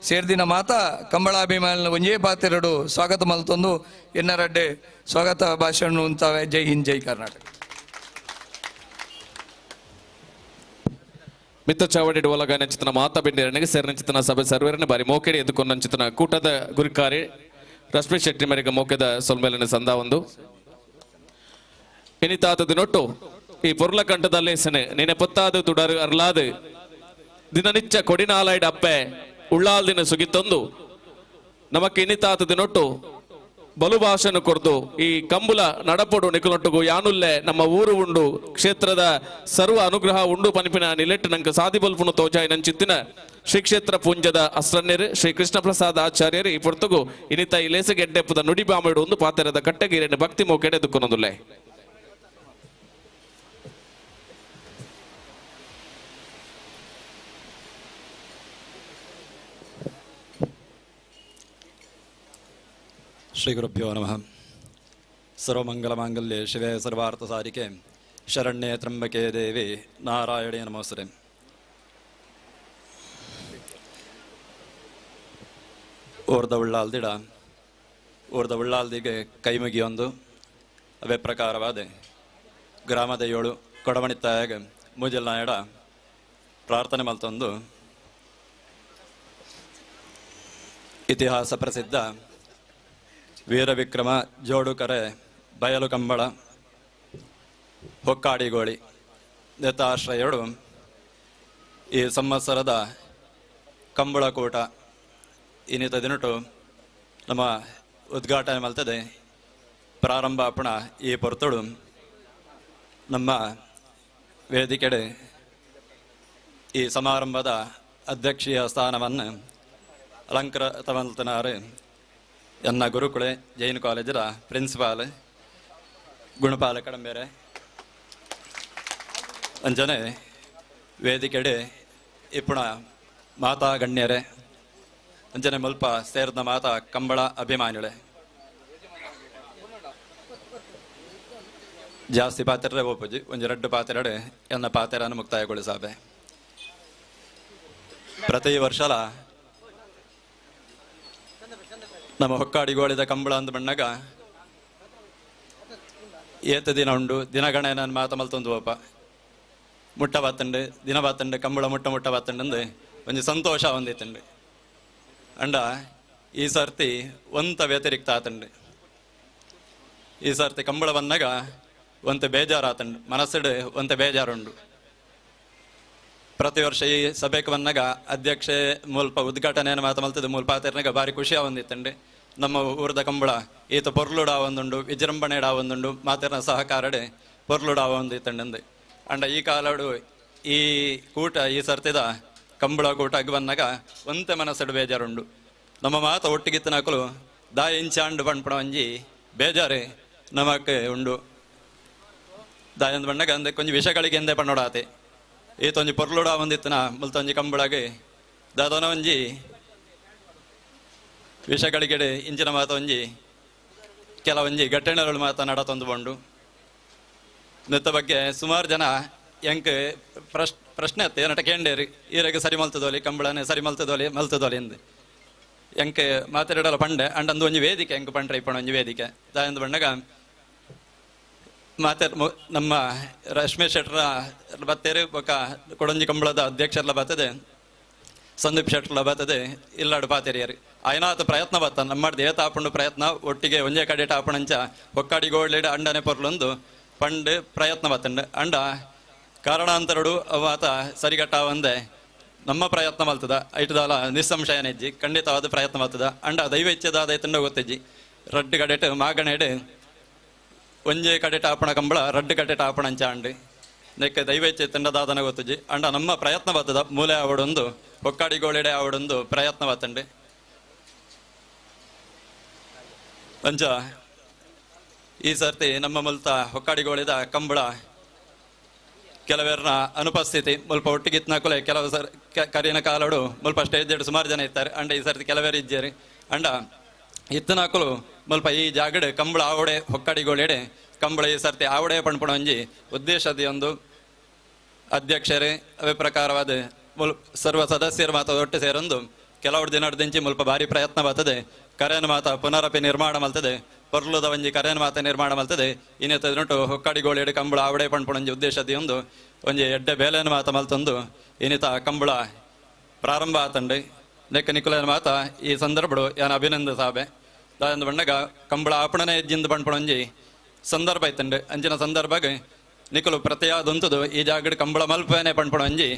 ಸೇರ್ದಿನ ಮಾತಾ ಕಂಬಳಾಭಿಮಾನ ಒಂಜೇ ಪಾತೆರಡು ಸ್ವಾಗತ ಮಲ್ತೊಂದು ಎನ್ನರಡ್ಡೆ ಸ್ವಾಗತ ಭಾಷಣ ಉಂತಾವೆ. ಜೈ ಹಿಂದ್, ಜೈ ಕರ್ನಾಟಕ. ಮಿತ್ತ ಚಾವಡಿ ಒಲಗ ನಂಚಿತನ ಮಾತಾ ಬೆಂಡಿರನಿಗೆ ಸೇರಿನಂಚಿತನ ಸಭೆ ಸರ್ವೇರನೆ ಬಾರಿ ಮೋಕೆಡಿ ಎದ್ದುಕೊಂಡಂಚಿತನ ಕೂಟದ ಗುರಿಕಾರಿ ರಶ್ಮಿ ಶೆಟ್ಟಿ ಮೇರೆಗೆ ಮೋಕೆದ ಸೊಲ್ಮೇಲಿನ ಸಂದ ಒಂದು ಇನಿತಾತ ದಿನೊಟ್ಟು ಈ ಪೊರ್ಲ ಕಂಠದಲ್ಲಿ ಸೆನೆ ನಿನೆ ಪೊತ್ತಾದು ತುಡರು ಅರ್ಲಾದು ದಿನನಿಚ್ಚ ಕೊಡಿನಾಲೈಡ್ ಅಪ್ಪೆ ಉಳ್ಳಾಲ್ ದಿನ ಸುಗಿತೊಂದು ನಮಕ್ ಇನಿತಾತ ದಿನೊಟ್ಟು ಬಲು ಭಾಷೆನು ಕೊರ್ದು ಈ ಕಂಬುಲ ನಡಪೊಡು ನಿಕುಲೊಟ್ಟುಗು ಯಾನುಲ್ಲೆ ನಮ್ಮ ಊರು ಉಂಡು ಕ್ಷೇತ್ರದ ಸರ್ವ ಅನುಗ್ರಹ ಉಂಡು ಪನಿಪಿನ ನಿಲೆಟ್ಟು ನಂಕ ಸಾದಿ ಬಲ್ಪುನು ತೋಜಾಯಿ ನಂಚಿತ್ತಿನ ಶ್ರೀ ಕ್ಷೇತ್ರ ಪುಂಜದ ಅಸ್ರನ್ಯರು ಶ್ರೀ ಕೃಷ್ಣ ಪ್ರಸಾದ್ ಆಚಾರ್ಯರು ಈ ಪೊರ್ತುಗು ಇನಿತ ಈ ಲೇಸಗೆಡ್ಡೆಪ್ಪದ ನುಡಿ ಬಾಮಡು ಒಂದು ಪಾತೆರದ ಕಟ್ಟಗೀರನ್ನು ಭಕ್ತಿ ಮೋಕೆಡೆ ದುಕ್ಕೊನೊಂದುಲ್ಲೆ. ಶ್ರೀ ಗುರುಭ್ಯೋ ನಮಃ. ಸರ್ವಮಂಗಲಮಾಂಗಲ್ಯೆ ಶಿವೆ ಸರ್ವಾರ್ಥ ಸಾರಿಕೆ ಶರಣ್ಯೇ ತ್ರಂಬಕೆ ದೇವಿ ನಾರಾಯಣೇ ನಮೋಸ್ತುತೆ. ಊರ್ದ ಉಳ್ಳಾಲ್ದಿಡ ಊರ್ದ ಉಳ್ಳಾಲ್ದಿಗೆ ಕೈ ಮುಗಿಯೊಂದು ಅವೇ ಪ್ರಕಾರವಾದ ಗ್ರಾಮದ ಏಳು ಕೊಡಮಣಿತ್ತಾಯಾಗ ಮೂಜಲ್ನಾಯಡ ಪ್ರಾರ್ಥನೆ ಮಲ್ತೊಂದು ಇತಿಹಾಸ ಪ್ರಸಿದ್ಧ ವೀರವಿಕ್ರಮ ಜೋಡುಕರೆ ಬಯಲು ಕಂಬಳ ಹೊಕ್ಕಾಡಿಗೋಳಿ ನೇತಾಶ್ರಯಡು ಈ ಸಂವತ್ಸರದ ಕಂಬಳಕೂಟ ಇನ್ನಿತ ದಿನಟು ನಮ್ಮ ಉದ್ಘಾಟನೆ ಮಲ್ತದೆ ಪ್ರಾರಂಭಾಪಣ ಈ ಪೊರ್ತುಡು ನಮ್ಮ ವೇದಿಕೆಡೆ ಈ ಸಮಾರಂಭದ ಅಧ್ಯಕ್ಷೀಯ ಸ್ಥಾನವನ್ನು ಅಲಂಕೃತವಂತನಾರು ಎನ್ನ ಗುರುಕುಳೆ ಜೈನ್ ಕಾಲೇಜರ ಪ್ರಿನ್ಸಿಪಾಲ್ ಗುಣಪಾಲ ಕಡಂಬೇರೆ ಅಂಜನೆ ವೇದಿಕೆಡೆ ಇಪ್ಪುಣ ಮಾತಾ ಗಣ್ಯರೇ ಅಂಜನೆ ಮುಲ್ಪ ಸೇರಿದ ಮಾತಾ ಕಂಬಳ ಅಭಿಮಾನಿಗಳೇ. ಜಾಸ್ತಿ ಪಾತ್ರೆ ಓಪುಜಿ ಒಂಜಿ ರಡ್ಡು ಪಾತ್ರೆಡೆ ಎನ್ನ ಪಾತ್ರೆಯನ್ನು ಮುಕ್ತಾಯಗೊಳಿಸಾಬೆ. ಪ್ರತಿ ವರ್ಷಲ ನಮ್ಮ ಹೊಕ್ಕಾಡಿಗೋಳಿದ ಕಂಬಳ ಅಂದ ಬಣ್ಣಗ ಏತ ದಿನ ಉಂಡು ದಿನಗಣೆ ನಾನು ಮಾತ ಮಲ್ತೊಂದು ಓಪ ಮುಟ್ಟ ಬಾತಂಡು ದಿನ ಬಾತಂಡು ಕಂಬಳ ಮುಟ್ಟ ಮುಟ್ಟ ಬಾತಂಡು ಒಂಜಿ ಸಂತೋಷ ಒಂದಿತ್ತಂಡು. ಅಂಡ ಈ ಸರ್ತಿ ಒಂತ ವ್ಯತಿರಿಕ್ತ ಆತಂಡು. ಈ ಸರ್ತಿ ಕಂಬಳ ಬಂದಾಗ ಒಂತ ಬೇಜಾರು ಆತಂಡು, ಮನಸ್ಸಿಡು ಒಂತ ಬೇಜಾರುಂಡು. ಪ್ರತಿ ವರ್ಷ ಈ ಸಭೆಗೆ ಬಂದಾಗ ಅಧ್ಯಕ್ಷೆ ಮುಲ್ಪ ಉದ್ಘಾಟನೆಯನ್ನು ಮಾತು ಮಲ್ತದೆ ಮುಲ್ಪ ಆತರ್ನಾಗ ಭಾರಿ ಖುಷಿ ಒಂದಿತ್ತಂಡು. ನಮ್ಮ ಊರದ ಕಂಬಳ ಈತ ಪೊರ್ಲುಡ ಒಂದುಂಡು ವಿಜೃಂಭಣೆಡ ಒಂದುಂಡು ಮಾತಿನ ಸಹಕಾರಡೆ ಪೊರ್ಲುಡ ಒಂದಿತ್ತಂಡು. ಅಂಡ ಈ ಕಾಲಡು ಈ ಕೂಟ ಈ ಸರ್ತಿದ ಕಂಬಳ ಕೂಟ ಬಂದಾಗ ಒಂತೆ ಮನಸ್ಸಡು ಬೇಜಾರುಂಡು. ನಮ್ಮ ಮಾತ ಒಟ್ಟಿಗಿತ್ತನಕಲು ದಾ ಇಂಚಾಂಡು ಪಣ್ಪಣ ಒಂಜಿ ಬೇಜಾರು ನಮಕ್ ಉಂಡು. ದಾಯಂದ ಬಣ್ಣಗ ಅಂದೆ ಕೊಂಚ ವಿಷಗಳಿಗೆ ಎಂದೇ ಪಣ್ಣೋಡಾತೆ ಈತೊಂಜಿ ಪೊರ್ಲುಡ ಒಂದಿತ್ತನ ಮುಲ್ತೊಂಜಿ ಕಂಬಳಗೆ ದಾದನ ಒಂಜಿ ವಿಷಗಳಿಗೆಡೆ ಇಂಚಿನ ಮಾತ ಒಂಜಿ ಕೆಲವೊಂಜಿ ಘಟನೆಗಳು ಮಾತ ನಡತೊಂದು ಬಂಡು. ನೆತ್ತ ಬಗ್ಗೆ ಸುಮಾರು ಜನ ಎಂಕ್ ಪ್ರಶ್ನೆ ಅತ್ತೆ ಏನಟ ಕೇಂಡೇರಿ ಈರೆಗೆ ಸರಿ ಮಲ್ತದೋಲಿ ಕಂಬಳನೆ ಸರಿ ಮಲ್ತದೋಲಿ ಮಲ್ತದೋಲಿ ಎಂದು ಎಂಕ್ ಮಾತಾಡಲ್ಲ ಪಂಡೆ ಅಂಡಂದು ಒಂಜಿ ವೇದಿಕೆ ಎಂಕ್ ಪಂಡ್ರೆ ಇಪ್ಪಣ ಒಂಜಿ ವೇದಿಕೆ ದಾಯಂದು ಬಣ್ಣಗ ಮಾತೆ ನಮ್ಮ ರಶ್ಮಿ ಶೆಟ್ಟರ ಬತ್ತೇರಿ ಬೊಕ್ಕ ಕೊಡಂಜಿ ಕಂಬಳದ ಅಧ್ಯಕ್ಷರ್ಲ ಬರ್ತದೆ ಸಂದೀಪ್ ಶೆಟ್ಟರ್ಲ ಬರ್ತದೆ ಇಲ್ಲಾಡು ಪಾತೆರಿಯರು ಆಯ್ನಾತ ಪ್ರಯತ್ನ ಬತ್ತ ನಮ್ಮ ಏತಾಪಂಡು ಪ್ರಯತ್ನ ಒಟ್ಟಿಗೆ ಒಂಜೇ ಕಡೆ ಟಾಪಣಂಚ ಹೊಕ್ಕಾಡಿಗೋಳ್ಳಿಡ ಅಂಡನೆ ಪೊರ್ಲೊಂದು ಪಂಡು ಪ್ರಯತ್ನ ಬತ್ತಂಡು. ಅಂಡ ಕಾರಣಾಂತರಡು ಅವಾತ ಸರಿಗಟ್ಟ ಒಂದೇ ನಮ್ಮ ಪ್ರಯತ್ನ ಮಲ್ತದ ಐಟದಾಲ ನಿಸ್ಸಂಶಯನೆಜ್ಜಿ ಖಂಡಿತವಾದ ಪ್ರಯತ್ನ ಮಲ್ತದ ಅಂಡ ದೈವ ಇಚ್ಛೆದಾದ ಐತಂಡ ಗೊತ್ತೆಜ್ಜಿ ರಡ್ಡು ಕಡೆಟ್ ಮಾಗಣೆಡ್ ಒಂಜೇ ಕಡೆ ಟಾಪಣ ಕಂಬಳ ರಡ್ಡು ಕಡೆ ಟಾಪಣ ಅಂಚ ಅಂಡು ನೆಕ್ಕೆ ದೈವ ಇಚ್ಛೆ ತಂಡದಾದನ ಗೊತ್ತುಜಿ. ಅಂಡ ನಮ್ಮ ಪ್ರಯತ್ನ ಬರ್ತದ ಮೂಲೆ ಆವಡೊಂದು ಹೊಕ್ಕಾಡಿಗೋಳಿಡೆ ಆವಡೊಂದು ಪ್ರಯತ್ನ ಬತ್ತಂಡು. ಅಂಚ ಈ ಸರ್ತಿ ನಮ್ಮ ಮುಲ್ತ ಹೊಕ್ಕಾಡಿಗೋಳಿದ ಕಂಬಳ ಕೆಲವರನ್ನ ಅನುಪಸ್ಥಿತಿ ಮುಲ್ಪ ಒಟ್ಟಿಗಿತ್ನಕುಲೆ ಕೆಲವು ಸರ್ ಕರಿನ ಕಾಲಡು ಮುಲ್ಪ ಸ್ಟೇಜ್ ಸುಮಾರು ಜನ ಇರ್ತಾರೆ. ಅಂಡ ಈ ಸರ್ತಿ ಕೆಲವರು ಇಜ್ಜೇರಿ. ಅಂಡ ಇತ್ತನಾಕುಲು ಮುಲ್ಪ ಈ ಜಾಗಡ್ ಕಂಬಳ ಆವಡೆ ಹೊಕ್ಕಡಿಗೋಳೆಡೆ ಕಂಬಳ ಈ ಸರ್ತಿ ಆವಡೆ ಪಣ್ಪುಣ ಒಂಜಿ ಉದ್ದೇಶದ ಒಂದು ಅಧ್ಯಕ್ಷರೇ ಅವೇ ಪ್ರಕಾರವಾದ ಮುಲ್ ಸರ್ವ ಸದಸ್ಯರು ಮಾತ ಒಟ್ಟು ಸೇರೊಂದು ಕೆಲವು ದಿನದಿಂಚಿ ಮುಲ್ಪ ಭಾರಿ ಪ್ರಯತ್ನ ಬರ್ತದೆ ಕರೆಯನ್ ಮಾತ ಪುನರಪಿ ನಿರ್ಮಾಣ ಮಲ್ತದೆ ಪೊರ್ಲುದ ಒಂಜಿ ಕರೆಯನ್ ಮಾತ ನಿರ್ಮಾಣ ಮಲ್ತದೆ ಇನ್ನಿತ ದಿನಟು ಹೊಕ್ಕಡಿಗೋಳೆಡೆ ಕಂಬಳ ಆವಡೆ ಪಣ್ಪುಣ ಒಂಜಿ ಉದ್ದೇಶದ ಒಂದು ಒಂಜಿ ಎಡ್ಡೆ ಬೇಲೆಯನ್ನು ಮಾತ ಮಲ್ತೊಂದು ಇನ್ನಿತ ಕಂಬಳ ಪ್ರಾರಂಭ ಆತಂಡೆ ನೆಕ್ಕ ನಿಕುಲನ ಮಾತ ಈ ಸಂದರ್ಭಡು ಯಾನ ಅಭಿನಂದ ಸಾಬೆ ದಾಂದು ಬಣ್ಣಗ ಕಂಬಳ ಆಪಣನೆ ಎಜ್ಜಿಂದ ಪಣ್ಪುಣ ಒಂಜಿ ಸಂದರ್ಭ ಐತಂಡೆ ಅಂಚಿನ ಸಂದರ್ಭಗೆ ನಿಕುಲು ಪ್ರತಿಯಾದಂತದು ಈ ಜಾಗಡ್ ಕಂಬಳ ಮಲ್ಪನೆ ಪಣ್ಪುಣ ಒಂಜಿ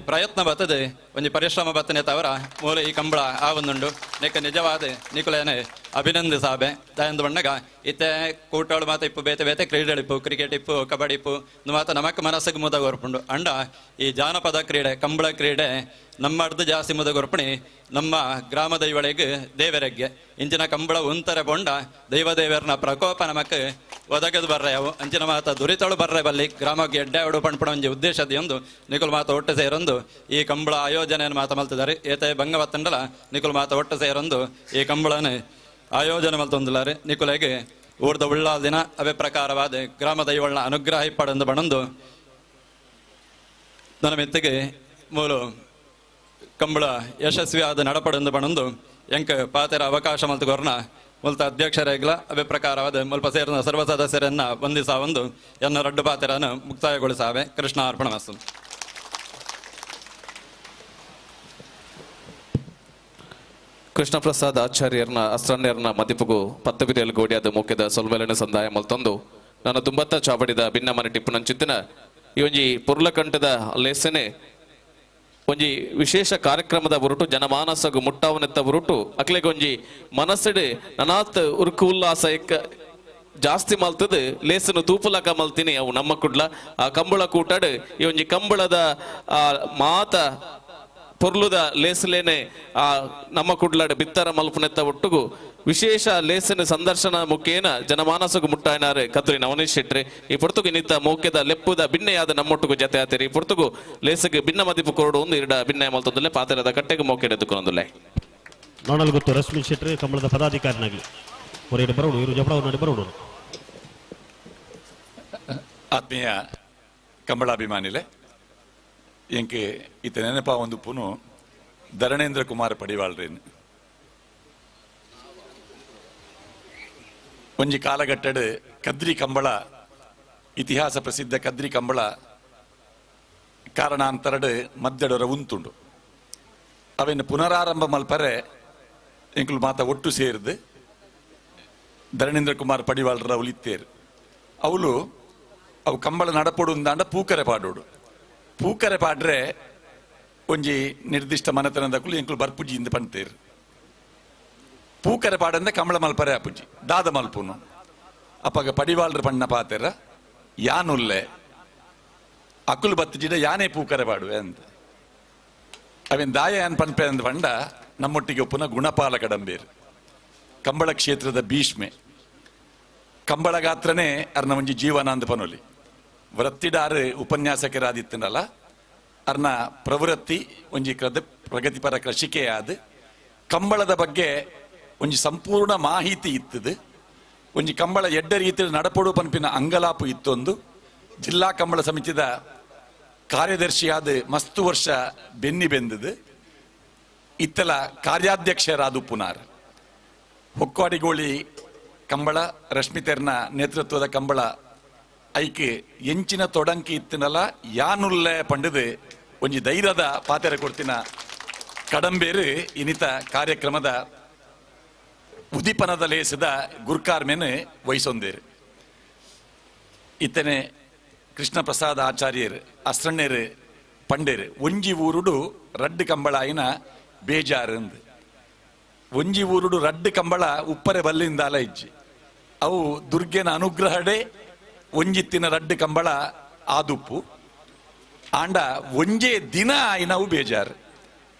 ಪ್ರಯತ್ನ ಬರ್ತದೆ ಒಂಜಿ ಪರಿಶ್ರಮ ಬರ್ತನೆ ತವರ ಮೂಲ ಈ ಕಂಬಳ ಆ ಒಂದುಂಡು ನೆಕ್ಕ ನಿಜವಾದ ನಿಕುಲೇನೆ ಅಭಿನಂದ ಸಾಬೆ ದಾಯಂದು ಬಣ್ಣಗ ಇತ್ತೆ ಕೂಟೋಳು ಮಾತ ಇಪ್ಪು ಬೇತೆ ಬೇತೆ ಕ್ರೀಡೆಳಿಪ್ಪು ಕ್ರಿಕೆಟ್ ಇಪ್ಪು ಕಬಡ್ಡಿ ಇಪ್ಪು ಮಾತ ನಮಕ್ ಮನಸ್ಸಿಗೆ ಮುದ ಗೊರ್ಪುಂಡು ಅಂಡ ಈ ಜಾನಪದ ಕ್ರೀಡೆ ಕಂಬಳ ಕ್ರೀಡೆ ನಮ್ಮಡ್ದು ಜಾಸ್ತಿ ಮುದ ಗೊರ್ಪಣಿ ನಮ್ಮ ಗ್ರಾಮ ದೈವಳಿಗೆ ದೇವರಿಗೆ ಇಂಚಿನ ಕಂಬಳ ಉಂತರೆ ಬೊಂಡ ದೈವ ದೇವರನ ಪ್ರಕೋಪ ನಮಕ್ ಒದಗದು ಬರ್ರೆ ಅವು ಅಂಚಿನ ಮಾತ ದುರಿತಳು ಬರ್ರೆ ಬಲ್ಲಿ ಗ್ರಾಮಕ್ಕೆ ಎಡ್ಡೆ ಅವಡು ಪಣ್ಪಣ ಒಂಜಿ ಉದ್ದೇಶದ ಒಂದು ನಿಕುಲ್ ಮಾತ ಒಟ್ಟು ಸೇರೊಂದು ಈ ಕಂಬಳ ಆಯೋಜನೆಯನ್ನು ಮಾತ ಮಲ್ತಿದ್ದಾರೆ ಏತೆ ಭಂಗ ಬತ್ತಂಡಲ ನಿಕುಲ್ ಮಾತ ಒಟ್ಟು ಸೇರೊಂದು ಈ ಕಂಬಳನೆ ಆಯೋಜನೆ ಮಲ್ತೊಂದುಲಾರೆ ನಿಕುಲೆಗೆ ಊರ್ದ ಉಳ್ಳಾಲ್ ದಿನ ಅವೇ ಪ್ರಕಾರವಾದ ಗ್ರಾಮ ದೈವಳನ ಅನುಗ್ರಹ ಇಪ್ಪಡಂದು ಬಣಂದು ನನ್ನ ಮೆತ್ತಿಗೆ ಮೂಲು ಕಂಬಳ ಯಶಸ್ವಿಯಾದ ನಡಪಡೆಂದು ಬಣಂದು ಎಂಕ್ ಪಾತೆರ ಅವಕಾಶ ಮಲ್ತುಗೊರ್ನ ಮುಲ್ತ ಅಧ್ಯಕ್ಷರೇಗ್ಲ ಅವೇ ಪ್ರಕಾರವಾದ ಮುಲ್ಪ ಸೇರಿದ ಸರ್ವ ಸದಸ್ಯರನ್ನ ವಂದಿಸಾವೊಂದು ಎನ್ನ ರಡ್ಡು ಪಾತೆರನ್ನು ಮುಕ್ತಾಯಗೊಳಿಸಾವೆ. ಕೃಷ್ಣ ಅರ್ಪಣ ಮಸ್ತು. ಕೃಷ್ಣಪ್ರಸಾದ್ ಆಚಾರ್ಯರ್ನ ಅಸ್ತ್ರಣ್ಯರ್ನ ಮದಿಪುಗು ಪತ್ತಬಿರಿಯಲ್ ಗೋಡಿಯಾದ ಮುಖ್ಯದ ಸೊಲ್ಮೆಲನ ಸಂದಾಯ ಮಲ್ತೊಂದು ನಾನು ತುಂಬತ್ತ ಚಾವಡಿದ ಭಿನ್ನ ಮನೆ ಟಿಪ್ಪುನಂಚಿತ್ತಿನ ಈ ಒಂಜಿ ಪುರ್ಲಕಂಠದ ಲೇಸನೆ ಒಂಜಿ ವಿಶೇಷ ಕಾರ್ಯಕ್ರಮದ ಉರುಟು ಜನಮಾನಸಗು ಮುಟ್ಟಾವನೆತ್ತ ಉರುಟು ಅಕ್ಲೆಗೊಂಜಿ ಮನಸ್ಸಿಡೆ ನನಾತ್ ಉರುಕು ಉಲ್ಲಾಸ ಎಕ್ಕ ಜಾಸ್ತಿ ಮಲ್ತದ ಲೇಸನು ತೂಪುಲಕ ಮಲ್ತೀನಿ ಅವು ನಮ್ಮ ಕುಡ್ಲ ಆ ಕಂಬಳ ಕೂಟಾಡು ಈ ಒಂಜಿ ಕಂಬಳದ ಆ ಮಾತ ಪೊರ್ಲುದ ಲೇಸಲೇನೆ ಆ ನಮ್ಮ ಕುಡ್ಲಾಡು ಬಿತ್ತರ ಮಲ್ಪನೆತ್ತ ಒಟ್ಟುಗು ವಿಶೇಷ ಲೇಸನ ಸಂದರ್ಶನ ಮುಖೇನ ಜನಮಾನಸಗು ಮುಟ್ಟಾಯನಾರೆ ಕತ್ರಿ ನವನೀಶ್ ಶೆಟ್ರಿ. ಈ ಪೊರ್ತುಗು ನಿತ್ತ ಮೋಕೆದ ಲೆಪ್ಪುದ ಭಿನ್ನೆಯಾದ ನಮ್ಮೊಟ್ಟುಗು ಜತೆ ಆತೇರಿ. ಈ ಪೊರ್ತುಗು ಲೇಸಗೆ ಭಿನ್ನ ಮದಿಪು ಕೊರಡು ಒಂದು ಇರಡ ಭಿನ್ನ ಮಲ್ತೊಂದುಲ್ಲೆ ಪಾತೆರದ ಕಟ್ಟೆಗೆ ಮೋಕೆಡೆದುಕೊಂದುಲ್ಲೆ. ನೋಡಲ್ ಗೊತ್ತು ರಶ್ಮಿ ಶೆಟ್ರಿ ಕಂಬಳದ ಪದಾಧಿಕಾರಿನಾಗಲಿ ಹೊರಗಡೆ ಬರೋಡು ಇವರು ಜಬಡ ನೋಡಿ ಬರೋಡು. ಆತ್ಮೀಯ ಕಂಬಳಾಭಿಮಾನಿಲೆ ಎಂಕೆ ಈತ ನೆನಪ ಒಂದು ಪುನು ಧರಣೇಂದ್ರ ಕುಮಾರ್ ಪಡಿವಾಳ್ರೇನು ಒಂಜಿ ಕಾಲಘಟ್ಟಡ್ ಕದ್ರಿ ಕಂಬಳ ಇತಿಹಾಸ ಪ್ರಸಿದ್ಧ ಕದ್ರಿ ಕಂಬಳ ಕಾರಣಾಂತರಡ್ ಮದ್ದಡೊರ ಉಂತುಂಡು ಅವೆನ್ನು ಪುನರಾರಂಭ ಮಲ್ಪರೆ ಎಂಕುಲು ಮಾತ ಒಟ್ಟು ಸೇರಿದು ಧರಣೇಂದ್ರ ಕುಮಾರ್ ಪಡಿವಾಳ್ರ ಉಲಿತ್ತೇರು ಅವಳು ಅವು ಕಂಬಳ ನಡಪೊಡು ಅಂದಾಂಡ ಪೂಕರೆ ಪಾಡೋಡು ಪೂಕರೆ ಪಾಡ್ರೆ ಒಂಜಿ ನಿರ್ದಿಷ್ಟ ಮನೆತನದಕ್ಕೂ ಎಂಕುಲು ಬರ್ಪುಜಿ ಇಂದ ಪಂತೇರು ಪೂಕರೆ ಪಾಡಂದ ಕಂಬಳ ಮಲ್ಪರೆ ಅಪುಜಿ ದಾದ ಮಲ್ಪುನು ಅಪ್ಪಗ ಪಡಿವಾಳ್ರ ಪಣ್ಣ ಪಾತೆರ ಯಾನುಲ್ಲೆ ಅಕುಲು ಬತ್ತಿಜಿಡ ಯಾನೇ ಪೂಕರೆ ಪಾಡುವೆ ಅಂತ ಅವೇನ್ ದಾಯ ಏನ್ ಪನ್ಪೆ ಅಂದ ಪಂಡ ನಮ್ಮೊಟ್ಟಿಗೆ ಒಪ್ಪುನ ಗುಣಪಾಲ ಕಡಂಬೇರು ಕಂಬಳ ಕ್ಷೇತ್ರದ ಭೀಷ್ಮೆ ಕಂಬಳ ಗಾತ್ರನೇ ಅರ್ನ ಒಂಜಿ ಜೀವನ ಅಂದ ಪನೊಲಿ ವೃತ್ತಿಡಾರು ಉಪನ್ಯಾಸಕರಾದಿತ್ತನಲ್ಲ ಅರ್ನ ಪ್ರವೃತ್ತಿ ಒಂಜಿ ಪ್ರಗತಿಪರ ಕೃಷಿಕೆಯಾದ ಕಂಬಳದ ಬಗ್ಗೆ ಒಂಜಿ ಸಂಪೂರ್ಣ ಮಾಹಿತಿ ಇತ್ತದು ಒಂಜಿ ಕಂಬಳ ಎಡ್ಡ ರೀತಿಯಲ್ಲಿ ನಡಪಡು ಪನ್ಪಿನ ಅಂಗಲಾಪು ಇತ್ತೊಂದು ಜಿಲ್ಲಾ ಕಂಬಳ ಸಮಿತಿದ ಕಾರ್ಯದರ್ಶಿಯಾದ ಮಸ್ತು ವರ್ಷ ಬೆನ್ನಿ ಬೆಂದದು ಇತ್ತಲ ಕಾರ್ಯಾಧ್ಯಕ್ಷರಾದ ಪುನಾರ್ ಹೊಕ್ಕಾಡಿಗೋಳಿ ಕಂಬಳ ರಶ್ಮಿತೆರ್ನ ನೇತೃತ್ವದ ಕಂಬಳ ಐಕ್ ಎಂಚಿನ ತೊಡಂಕಿ ಇತ್ತಿನಲ್ಲ ಯಾನುಲ್ಲೆ ಪಂಡದು ಒಂಜಿ ಧೈರ್ಯದ ಪಾತೆರ ಕೊಡ್ತಿನ ಕಡಂಬೇರು ಇನ್ನಿತ ಕಾರ್ಯಕ್ರಮದ ಉದಿಪನದ ಲೇಸದ ಗುರ್ಕಾರ್ಮೇನು ವಹಿಸೊಂದೇರು. ಇತ್ತನೆ ಕೃಷ್ಣ ಪ್ರಸಾದ ಆಚಾರ್ಯರು ಅಸ್ರಣ್ಣರು ಪಂಡೇರು ಒಂಜಿ ಊರುಡು ರಡ್ಡು ಕಂಬಳಾಯಿನ ಬೇಜಾರಂದು ಒಂಜಿ ಊರುಡು ರಡ್ಡು ಕಂಬಳ ಉಪ್ಪರೆ ಬಲ್ಲಿಂದಾಲ ಇಜ್ಜಿ ಅವು ದುರ್ಗೆನ ಅನುಗ್ರಹಡೆ ಒಂಜಿತ್ತಿನ ರಡ್ಡು ಕಂಬಳ ಆದುಪ್ಪು ಆಂಡ ಒಂಜೇ ದಿನ ಆಯ್ನವು ಬೇಜಾರು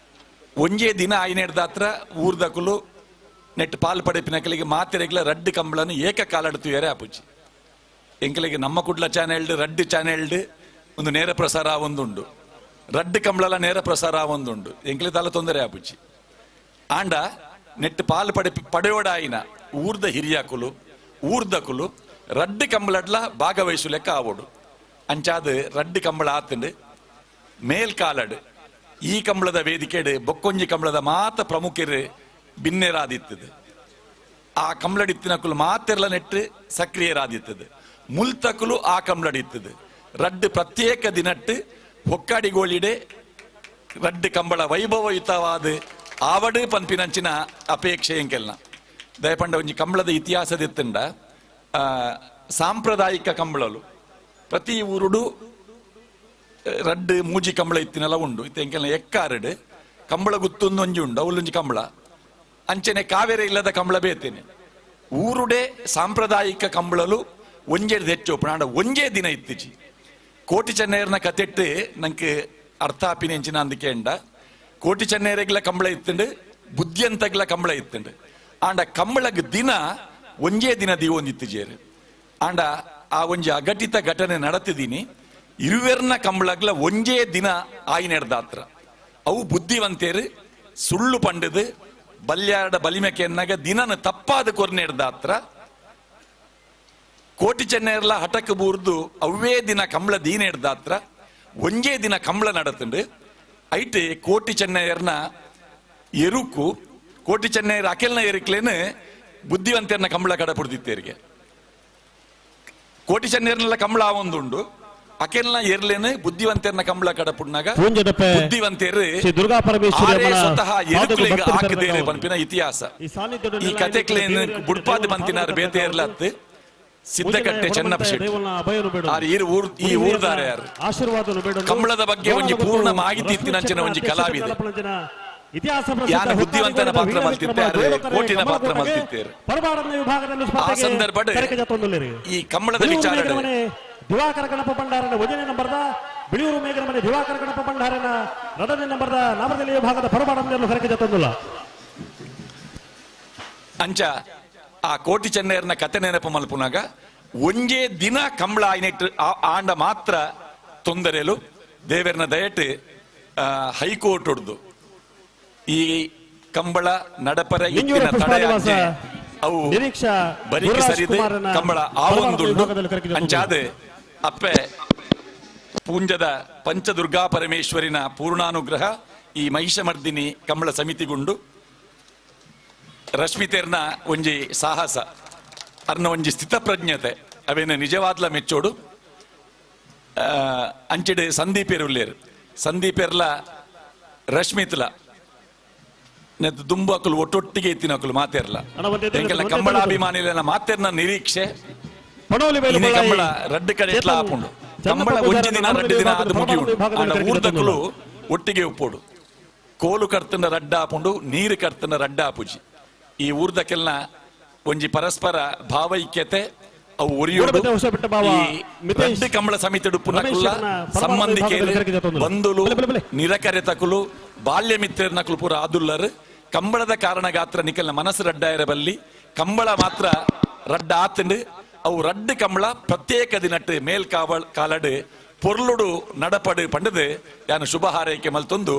ಒಂಜೇ ದಿನ ಆಯ್ನೆಡ್ದಾತ್ರ ಊರ್ದಕುಲು ನೆಟ್ ಪಾಲ್ ಪಡೆಪಿನಕಲಿಗೆ ಮಾತೆರೆಗ್ಲ ರಡ್ಡು ಕಂಬಳನ್ನು ಏಕಕಾಲಡ್ತುವೇರೆ ಅಪುಜಿ ಎಂಕಲಿಗೆ ನಮ್ಮ ಕುಡ್ಲ ಚಾನೆಲ್ಡ್ ರಡ್ಡು ಚಾನೆಲ್ಡ್ ಒಂದು ನೇರ ಪ್ರಸಾರ ಒಂದುಂಡು ರಡ್ಡು ಕಂಬಳಲ ನೇರ ಪ್ರಸಾರ ಒಂದುಂಡು ಎಂಕಲಿ ತಾಲ ತೊಂದರೆ ಆಪುಜಿ ಆಂಡ ನೆಟ್ ಪಾಲ್ ಪಡೆಯೋಡಾಯಿನ ಊರ್ದ ಹಿರಿಯಾಕುಲು ಊರ್ದಕುಲು ರಡ್ಡು ಕಂಬಳಡ್ಲ ಭಾಗವಹಿಸು ಲೆಕ್ಕ ಆವೋಡು. ಅಂಚಾದ ರಡ್ಡು ಕಂಬಳ ಆತಂಡು ಮೇಲ್ಕಾಲಡ್ ಈ ಕಂಬಳದ ವೇದಿಕೆಡ್ ಬೊಕ್ಕೊಂಜಿ ಕಂಬಳದ ಮಾತ ಪ್ರಮುಖರು ಬಿನ್ನೆರಾದಿತ್ತದು. ಆ ಕಂಬಳಡಿತ್ತಿನಕುಲು ಮಾತೆರ್ಲ ನೆಟ್ಟು ಸಕ್ರಿಯರಾದಿತ್ತದು. ಮುಲ್ತಕುಲು ಆ ಕಂಬಳಡಿತ್ತದು. ರಡ್ಡು ಪ್ರತ್ಯೇಕ ದಿನಟ್ಟು ಹೊಕ್ಕಾಡಿಗೋಳಿಡೆ ರಡ್ಡು ಕಂಬಳ ವೈಭವಯುತವಾದ ಆವಡು ಪನ್ಪಿನಂಚಿನ ಅಪೇಕ್ಷೆ ಎಂಕೆಲ್ನ. ದಯಪಂಡ ಒಂಜಿ ಕಂಬಳದ ಇತಿಹಾಸದಿತ್ತಂಡ ಸಾಂಪ್ರದಾಯಿಕ ಕಂಬಳಲು ಪ್ರತಿ ಊರುಡು ರಡ್ಡು ಮೂಜಿ ಕಂಬಳ ಇತ್ತಿನೆಲ್ಲ ಉಂಡು. ಇತ್ತೆ ಎಂಕೆಲ್ನ ಎಕ್ಕಾರಡು ಕಂಬಳ ಗುತ್ತೊಂದು ಒಂಜಿ ಉಂಡು, ಅವಲೊಂಜಿ ಕಂಬಳ. ಅಂಚನೆ ಕಾವೇರಿ ಇಲ್ಲದ ಕಂಬಳ ಬೇತೇನೆ. ಊರುಡೆ ಸಾಂಪ್ರದಾಯಿಕ ಕಂಬಳಲು ಒಂಜೆ ಹೆಚ್ಚು ಆಂಡ ಒಂಜೇ ದಿನ ಇತ್ತೀಚಿ. ಕೋಟಿ ಚೆನ್ನೈರ್ನ ಕತೆಟ್ಟು ನಂಗೆ ಅರ್ಥ ಆಪಿನ ಎಂಚಿನ ಅಂದಕೇಂಡ ಕೋಟಿ ಚೆನ್ನೈರೆಗ್ಲ ಕಂಬಳ ಇತ್ತಂಡು, ಬುದ್ಧಿಯಂತಗ್ಲ ಕಂಬಳ ಇತ್ತಂಡು. ಆಂಡ ಕಂಬಳಗ್ ದಿನ ಒಂಜೇ ದಿನ ದಿವೊಂದಿತ್ತುಜೇರು. ಆಂಡ ಆ ಒಂಜಿ ಅಘಟಿತ ಘಟನೆ ನಡತಿದ್ದೀನಿ. ಇರುವೆರ್ನ ಕಂಬಳಗ್ಲ ಒಂಜೇ ದಿನ ಆಯಿನೆಡ್ದಾತ್ರ ಅವು ಬುದ್ಧಿವಂತೇರು ಸುಳ್ಳು ಪಂಡದು ಬಲ್ಯಾರಡ ಬಲಿಮೆಕೆನ್ನಾಗ ದಿನನ ತಪ್ಪಾದ ಕೊರ್ನೆಡ್ದಾತ್ರ ಕೋಟಿ ಚೆನ್ನೈರ್ಲ ಹಟಕ್ ಬೂರ್ದು ಅವೇ ದಿನ ಕಂಬಳ ದೀನೆಡ್ದಾತ್ರ ಒಂಜೇ ದಿನ ಕಂಬಳ ನಡತಂಡು. ಐಟ್ ಕೋಟಿ ಚೆನ್ನೈರ್ನ ಎರುಕು ಕೋಟಿ ಚೆನ್ನೈರ್ ಅಕೆಲ್ನ ಎರುಕ್ಲೇನು ಬುದ್ಧಿವಂತರ್ನ ಕಂಬಳ ಕಡ ಪುಡ್ದಿತ್ತೇರಿಗೆ. ಕೋಟಿ ಚೆನ್ನೈರ್ನೆಲ್ಲ ಕಂಬಳ ಒಂದುಂಡು, ಅಕೆಲ್ನ ಎರ್ಲೇನು ಬುದ್ಧಿವಂತರ್ನ ಕಂಬಳ ಕಡ ಪುಡ್ನಾಗ ಬುದ್ಧಿವಂತೇರು ಸ್ವತಃ ಎರುಕ್ಲೆಗ್ ಹಾಕದೇರು ಪನ್ಪಿನ ಇತಿಹಾಸ. ಈ ಕತೆಕ್ಲೇನು ಬುಡ್ಪಾದ ಬಂತಿನಾರು ಬೇತೆ ಇರ್ಲತ್ತು ಸಿದ್ದಕಟ್ಟೆ ಚೆನ್ನಪ್ಪ ಶೆಟ್ಟಿ ಈ ಊರ್ದಾರೆ ಯಾರು ಕಂಬಳದ ಬಗ್ಗೆ ಒಂಜಿ ಪೂರ್ಣ ಮಾಹಿತಿ ಇತ್ತಿನಂಚಿನ ಒಂಜಿ ಕಲಾವಿದೆ. ಯಾನ ಬುದ್ಧಿವಂತನ ಪಾತ್ರ ಮಲ್ತಿದ್ದಾರೆ, ಕೋಟಿನ ಪಾತ್ರ ಮಲ್ತಿದ್ದಾರೆ. ಆ ಸಂದರ್ಭ ಈ ಕಂಬಳದ ವಿಚಾರ ದಿವಾಕರ ಗಣಪ ಭಂಡಾರನ ಒಂದನೇ ನಂಬರ್ದ ಬಿಳಿಯೂರು ಮೇಘನ ಮನೆ ದಿವಾಕರ ಗಣಪ ಭಂಡಾರನ ರಡನೇ ನಂಬರ್ದ ನಾಮದಲಿ ವಿಭಾಗದ ಪರಬಾಡನ್ನು ಕರೆಕೆ ಜೊತೆಂದುಲ್ಲ. ಅಂಚ ಆ ಕೋಟಿ ಚೆನ್ನೈರ್ನ ಕತೆ ನೆನಪು ಮಲ್ಪುನಾಗ ಒಂಜೇ ದಿನ ಕಂಬಳ ಆಯ್ನೆಟ್ ಆಂಡ ಮಾತ್ರ ತೊಂದರೆಲು ದೇವರನ ದಯಟ್ ಹೈಕೋರ್ಟ್ ಹೊಡ್ದು ಈ ಕಂಬಳ ನಡಪರ ತಡೆ ಅವು ಬರೀ ಸರಿದು ಕಂಬಳ ಆವೊಂದುಂಡು. ಅಂಚಾದ ಅಪ್ಪೆ ಪೂಂಜದ ಪಂಚದುರ್ಗಾ ಪರಮೇಶ್ವರಿನ ಪೂರ್ಣಾನುಗ್ರಹ ಈ ಮಹಿಷಮರ್ದಿನಿ ಕಂಬಳ ಸಮಿತಿಗುಂಡು. ರಶ್ಮಿತೇರ್ನ ಒಂಜಿ ಸಾಹಸ ಅರ್ನ ಒಂಜಿ ಸ್ಥಿತಪ್ರಜ್ಞತೆ ಅವೇನು ನಿಜವಾದ್ಲ ಮೆಚ್ಚೋಡು. ಅಂಚಿಡು ಸಂದೀಪೇರು ಉಲ್ಲೇರು ಸಂದೀಪೇರ್ಲ ರಶ್ಮಿತ್ಲ ನೆತ್ತು ದುಂಬು ಅಕುಲು ಒಟ್ಟೊಟ್ಟಿಗೆ ಇತ್ತಿನ ಅಕುಲು ಮಾತೇರ್ಲ ಎಂಕೆಲ್ಲ ಕಂಬಳಾಭಿಮಾನಿಲೆನ ಮಾತೇರ್ನ ನಿರೀಕ್ಷೆ ಕಂಬಳ ರಡ್ಡು ಕಡೆ ಎಟ್ಲ ಆಪುಂಡು. ಕಂಬಳ ಒಂಜಿ ದಿನ ರಡ್ಡು ದಿನ ಅದು ಮುಗಿಯುಂಡು. ಆಂಡ ಊರ್ದಕುಲು ಒಟ್ಟಿಗೆ ಉಪ್ಪೋಡು. ಕೋಲು ಕರ್ತನ ರಡ್ಡ ಆಪುಂಡು, ನೀರು ಕರ್ತನ ರಡ್ಡ ಆಪುಜಿ. ಈ ಊರ್ದಕ್ಕೆಲ್ಲ ಒಂಜಿ ಪರಸ್ಪರ ಭಾವೈಕ್ಯತೆ ಅವು ಒರಿಯೋಡು. ಈ ಕಂಬಳ ಸಮಿತಿ ಉಪ್ಪುನಕುಲ ಸಂಬಂಧಿಕರು ಬಂಧುಲು ನಿರಕರೆತಕುಲು ಬಾಲ್ಯ ಮಿತ್ರನಕುಲು ಪೂರ ಆದುಲ್ಲರು. ಕಂಬಳದ ಕಾರಣಗಾತ್ರ ನಿಕಲ್ನ ಮನಸ್ಸು ರಡ್ಡಾಯರ ಬಲ್ಲಿ ಕಂಬಳ ಮಾತ್ರ ರಡ್ಡ ಆತಂಡು. ಅವು ರಡ್ಡು ಕಂಬಳ ಪ್ರತ್ಯೇಕ ದಿನಟ್ಟು ಮೇಲ್ ಕಾಲಡು ಪೊರ್ಲುಡು ನಡಪಡು ಪಂಡದು ಯಾನು ಶುಭ ಹಾರೈಕೆ ಮಲ್ತೊಂದು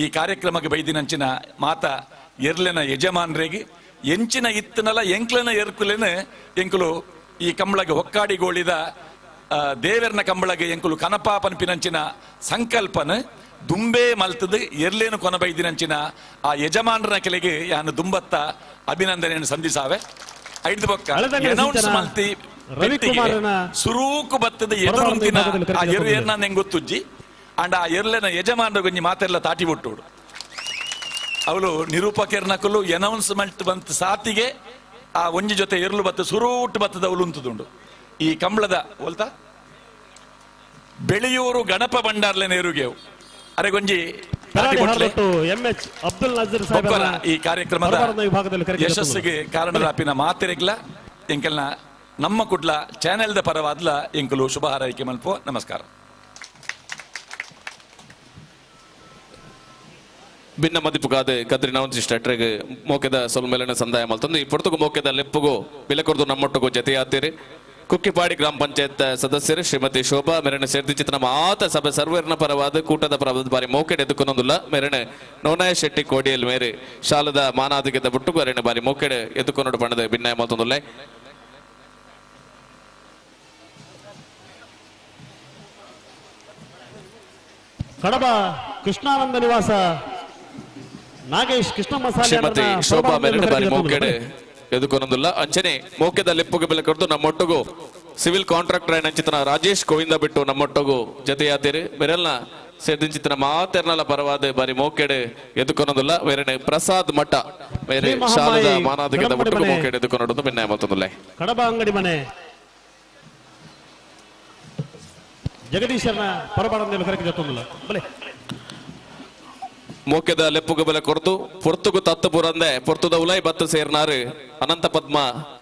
ಈ ಕಾರ್ಯಕ್ರಮಕ್ಕೆ ಬೈದಿನಂಚಿನ ಮಾತ ಎರ್ಲೆನ ಯಜಮಾನ್ರಿಗೆ ಎಂಚಿನ ಇತ್ತನಲ್ಲ ಎಂಕ್ಲನ ಎರ್ಕುಲೇನ ಎಂಕುಲು ಈ ಕಂಬಳಗೆ ಹೊಕ್ಕಾಡಿಗೋಳಿದ ದೇವರ್ನ ಕಂಬಳಗೆ ಎಂಕುಲು ಕನಪ ಪನ್ಪಿನಂಚಿನ ಸಂಕಲ್ಪನ ದುಂಬೆ ಮಲ್ತದು ಎರ್ಲೇನು ಕೊನಬೈದಿನಂಚಿನ ಆ ಯಜಮಾನರ ಕೆಲೆಗೆ ಯಾನು ದುಂಬತ್ತ ಅಭಿನಂದನೆಯನ್ನು ಸಂಧಿಸಾವೆ. ಐದು ಬೊಕ್ಕ ಅನೌನ್ಸ್ ಮಲ್ತಿ ಸುರೂಕು ಬತ್ತದ ಎದುರುಂತಿನ ಆ ಎರು ಏರ್ನ ಹೆಂಗ್ ಗೊತ್ತುಜ್ಜಿ ಅಂಡ್ ಆ ಎರ್ಲೆನ ಯಜಮಾನರ ಗೊಂಜಿ ಮಾತೆಲ್ಲ ತಾಟಿ ಬಿಟ್ಟೋಡು. ಅವಳು ನಿರೂಪಕರ್ನಕಲು ಅನೌನ್ಸ್ಮೆಂಟ್ ಬಂತ ಸಾತಿಗೆ ಆ ಒಂಜಿ ಜೊತೆ ಎರ್ಲು ಬತ್ತ ಸುರೂಟ್ ಬತ್ತದ ಅವಳು ಉಂತುದುಂಡು. ಈ ಕಂಬಳದ ಒಲ್ತಾ ಬೆಳೆಯೂರು ಗಣಪ ಭಂಡಾರ್ಲೆ ನೇರುಗೆವು ಅರೆಗೊಂಜಿ ಈ ಕಾರ್ಯಕ್ರಮದ ಯಶಸ್ಸಿಗೆ ಕಾರಣರಾಪಿನ ಮಾತೆರೆಗ್ಲ ಎಂಕೆಲ್ನ ನಮ್ಮ ಕುಡ್ಲ ಚಾನೆಲ್ದ ಪರವಾದ್ಲ ಎಂಕುಲು ಶುಭ ಹಾರೈಕೆ ಮಲ್ಪೋ. ನಮಸ್ಕಾರ. ಭಿನ್ನ ಮದಿಪುಗಾದ ಕದ್ರಿ ನವಂತಿಷ್ಟಟ್ರೆಗ್ ಮೋಕೆದ ಸೊಲ್ಮೇಲನ ಸಂದಾಯ ಮಲ್ತಂದು ಈ ಪೊರ್ತುಗು ಮೋಕೆದ ಲೆಪ್ಪುಗು ಬಿಲೆ ಕೊರ್ದು ನಮ್ಮೊಟ್ಟುಗು ಜತೆಯಾತೀರಿ. ಕುಕ್ಕಿಪಾಡಿ ಗ್ರಾಮ ಪಂಚಾಯತ್ ಸದಸ್ಯರು ಶ್ರೀಮತಿ ಶೋಭಾ ಮೆರಣ ಸೇರ್ದಿಚಿತ ನಮ್ಮ ಆತ ಸಭೆ ಸರ್ವರ್ನ ಪರವಾದ ಕೂಟದ ಪರವಾದ ಬಾರಿ ಮೋಕೆಡ್ ಎದುಕೊನೊಂದುಲ್ಲ ಮೆರಣ ನೋನಾಯ ಶೆಟ್ಟಿ ಕೋಡಿಯಲ್ ಮೇರೆ ಶಾಲದ ಮಾನಾದಿಗೆದ ಬುಟ್ಟುಗು ಅರೆಣ ಬಾರಿ ಮೋಕೆಡ್ ಎದುಕೊನೊಡು ಪಣದ ಭಿನ್ನಾಯ ಮಲ್ತೊಂದುಲ್ಲ. ಕಡಬ ಕೃಷ್ಣಾನಂದ ನಿವಾಸ ನಾಗೇಶ್ ಕೃಷ್ಣ ಶ್ರೀಮತಿ ಶೋಭಾ ಮೆರಣ ಬಾರಿ ಮೋಕೆಡ್ ಎದುಕೊನೊಂದುಲ್ಲ. ಅಂಚನೆ ಮೋಕೆದ ಲೆಪ್ಪುಗೆ ಬೆಲೆ ಕೊಡ್ದು ನಮ್ಮೊಟ್ಟುಗು ಸಿವಿಲ್ ಕಾಂಟ್ರಾಕ್ಟರ್ ಅಂಚಿತನ ರಾಜೇಶ್ ಗೋವಿಂದ ಬಿಟ್ಟು ನಮ್ಮೊಟ್ಟುಗು ಜತೆಯಾತಿರು ಮೆರಲ್ನ ಸೇರ್ದಿಂಚಿತನ ಮಾತೆರ್ನಲ ಪರವಾದ ಬಾರಿ ಮೋಕೆಡ್ ಎದುಕೊನೊಂದುಲ್ಲ. ವೇರನೆ ಪ್ರಸಾದ್ ಮಠ ಬೇರೆ ಶಾಲದ ಮಾನಾದಿಗೆದ ಒಟ್ಟುಗು ಮೋಕೆಡ್ ಎದುಕೊನೊಂದು ಭಿನ್ನಾಯ ಮಲ್ತೊಂದುಲ್ಲ. ಕಡಬ ಅಂಗಡಿ ಮನೆ ಜಗದೀಶನ ಪರಬಾಡಂದೆಲ್ಲ ಕರೆಗೆ ಜೊತ್ತೊಂದುಲ್ಲ. ಬಲೆ ಮೋಕೆದ ಲೆಪ್ಪುಗೆ ಬೆಲೆ ಕೊರ್ದು ಪೊರ್ತುಗು ತತ್ತು ಪುರಂದೆ ಪೊರ್ತುದ ಉಲೈ ಬತ್ತು ಸೇರ್ನಾರು Ananta Padma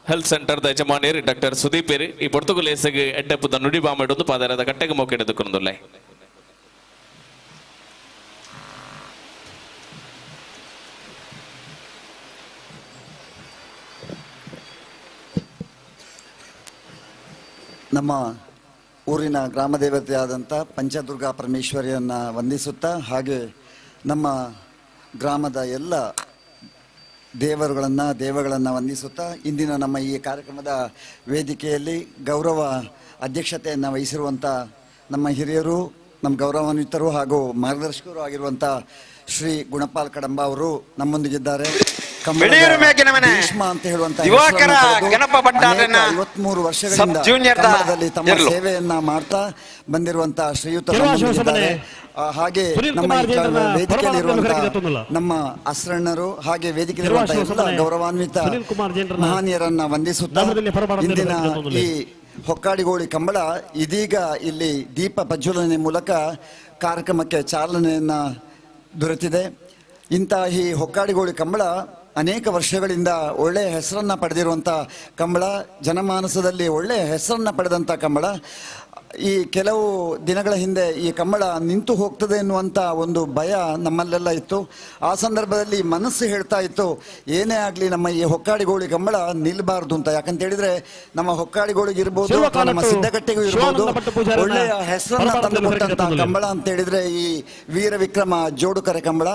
health centre the ಯಜಮಾನಿಯರು ಡಾಕ್ಟರ್ ಸುದೀಪ್ ಈ ಪೊರ್ತುಗು ಲೇಸಗೆ ಎಡ್ಡೆಪ್ಪುದ ನುಡಿ ಬಾಮೆಡೊಂದು ಪಾದರದ ಕಟ್ಟೆಗೆ ಮೋಕೆಡೆದುಕೊಂದುಲ್ಲೆ. ನಮ್ಮ ಊರಿನ ಗ್ರಾಮ ದೇವತೆಯಾದಂಥ ಪಂಚದುರ್ಗಾ ಪರಮೇಶ್ವರಿಯನ್ನು ವಂದಿಸುತ್ತಾ ಹಾಗೆ ನಮ್ಮ ಗ್ರಾಮದ ಎಲ್ಲ ದೇವರುಗಳನ್ನು ದೇವಗಳನ್ನು ವಂದಿಸುತ್ತಾ ಇಂದಿನ ನಮ್ಮ ಈ ಕಾರ್ಯಕ್ರಮದ ವೇದಿಕೆಯಲ್ಲಿ ಗೌರವ ಅಧ್ಯಕ್ಷತೆಯನ್ನು ವಹಿಸಿರುವಂಥ ನಮ್ಮ ಹಿರಿಯರು, ನಮ್ಮ ಗೌರವಾನ್ವಿತರು ಹಾಗೂ ಮಾರ್ಗದರ್ಶಕರು ಆಗಿರುವಂಥ ಶ್ರೀ ಗುಣಪಾಲ್ ಕಡಂಬ ಅವರು ನಮ್ಮೊಂದಿಗಿದ್ದಾರೆ. ಭೀಷ್ಮ ಅಂತ ಹೇಳುವಂತ 53 ವರ್ಷಗಳಿಂದ ಕನ್ನಡದಲ್ಲಿ ತಮ್ಮ ಸೇವೆಯನ್ನ ಮಾಡ್ತಾ ಬಂದಿರುವಂತಹ ಶ್ರೀಯುತ ನಮ್ಮೊಂದಿಗಿದ್ದಾರೆ. ಹಾಗೆ ನಮ್ಮ ವೇದಿಕೆಯಲ್ಲಿರುವಂತಹ ನಮ್ಮ ಅಸ್ರಣ್ಣರು ಹಾಗೆ ವೇದಿಕೆಯಲ್ಲಿರುವಂತಹ ಎಲ್ಲ ಗೌರವಾನ್ವಿತ ಮಹನೀಯರನ್ನ ವಂದಿಸುತ್ತಾ ಇಂದಿನ ಈ ಹೊಕ್ಕಾಡಿಗೋಳಿ ಕಂಬಳ ಇದೀಗ ಇಲ್ಲಿ ದೀಪ ಪ್ರಜ್ವಲನೆ ಮೂಲಕ ಕಾರ್ಯಕ್ರಮಕ್ಕೆ ಚಾಲನೆಯನ್ನ ದೊರೆತಿದೆ. ಇಂತಹ ಈ ಹೊಕ್ಕಾಡಿಗೋಳಿ ಕಂಬಳ ಅನೇಕ ವರ್ಷಗಳಿಂದ ಒಳ್ಳೆಯ ಹೆಸರನ್ನು ಪಡೆದಿರುವಂಥ ಕಂಬಳ, ಜನಮಾನಸದಲ್ಲಿ ಒಳ್ಳೆಯ ಹೆಸರನ್ನು ಪಡೆದಂಥ ಕಂಬಳ. ಈ ಕೆಲವು ದಿನಗಳ ಹಿಂದೆ ಈ ಕಂಬಳ ನಿಂತು ಹೋಗ್ತದೆ ಎನ್ನುವಂಥ ಒಂದು ಭಯ ನಮ್ಮಲ್ಲೆಲ್ಲ ಇತ್ತು. ಆ ಸಂದರ್ಭದಲ್ಲಿ ಮನಸ್ಸು ಹೇಳ್ತಾ ಇತ್ತು, ಏನೇ ಆಗಲಿ ನಮ್ಮ ಈ ಹೊಕ್ಕಾಡಿಗೋಳಿ ಕಂಬಳ ನಿಲ್ಲಬಾರ್ದು ಅಂತ. ಯಾಕಂತ ಹೇಳಿದರೆ ನಮ್ಮ ಹೊಕ್ಕಾಡಿಗೋಳಿಗಿರ್ಬೋದು ಅಥವಾ ನಮ್ಮ ಸಿದ್ದಗಟ್ಟೆಗೂ ಇರ್ಬೋದು, ಒಳ್ಳೆಯ ಹೆಸರನ್ನು ತಂದುಕೊಟ್ಟಂಥ ಕಂಬಳ ಅಂತ ಹೇಳಿದರೆ ಈ ವೀರ ವಿಕ್ರಮ ಜೋಡುಕರೆ ಕಂಬಳ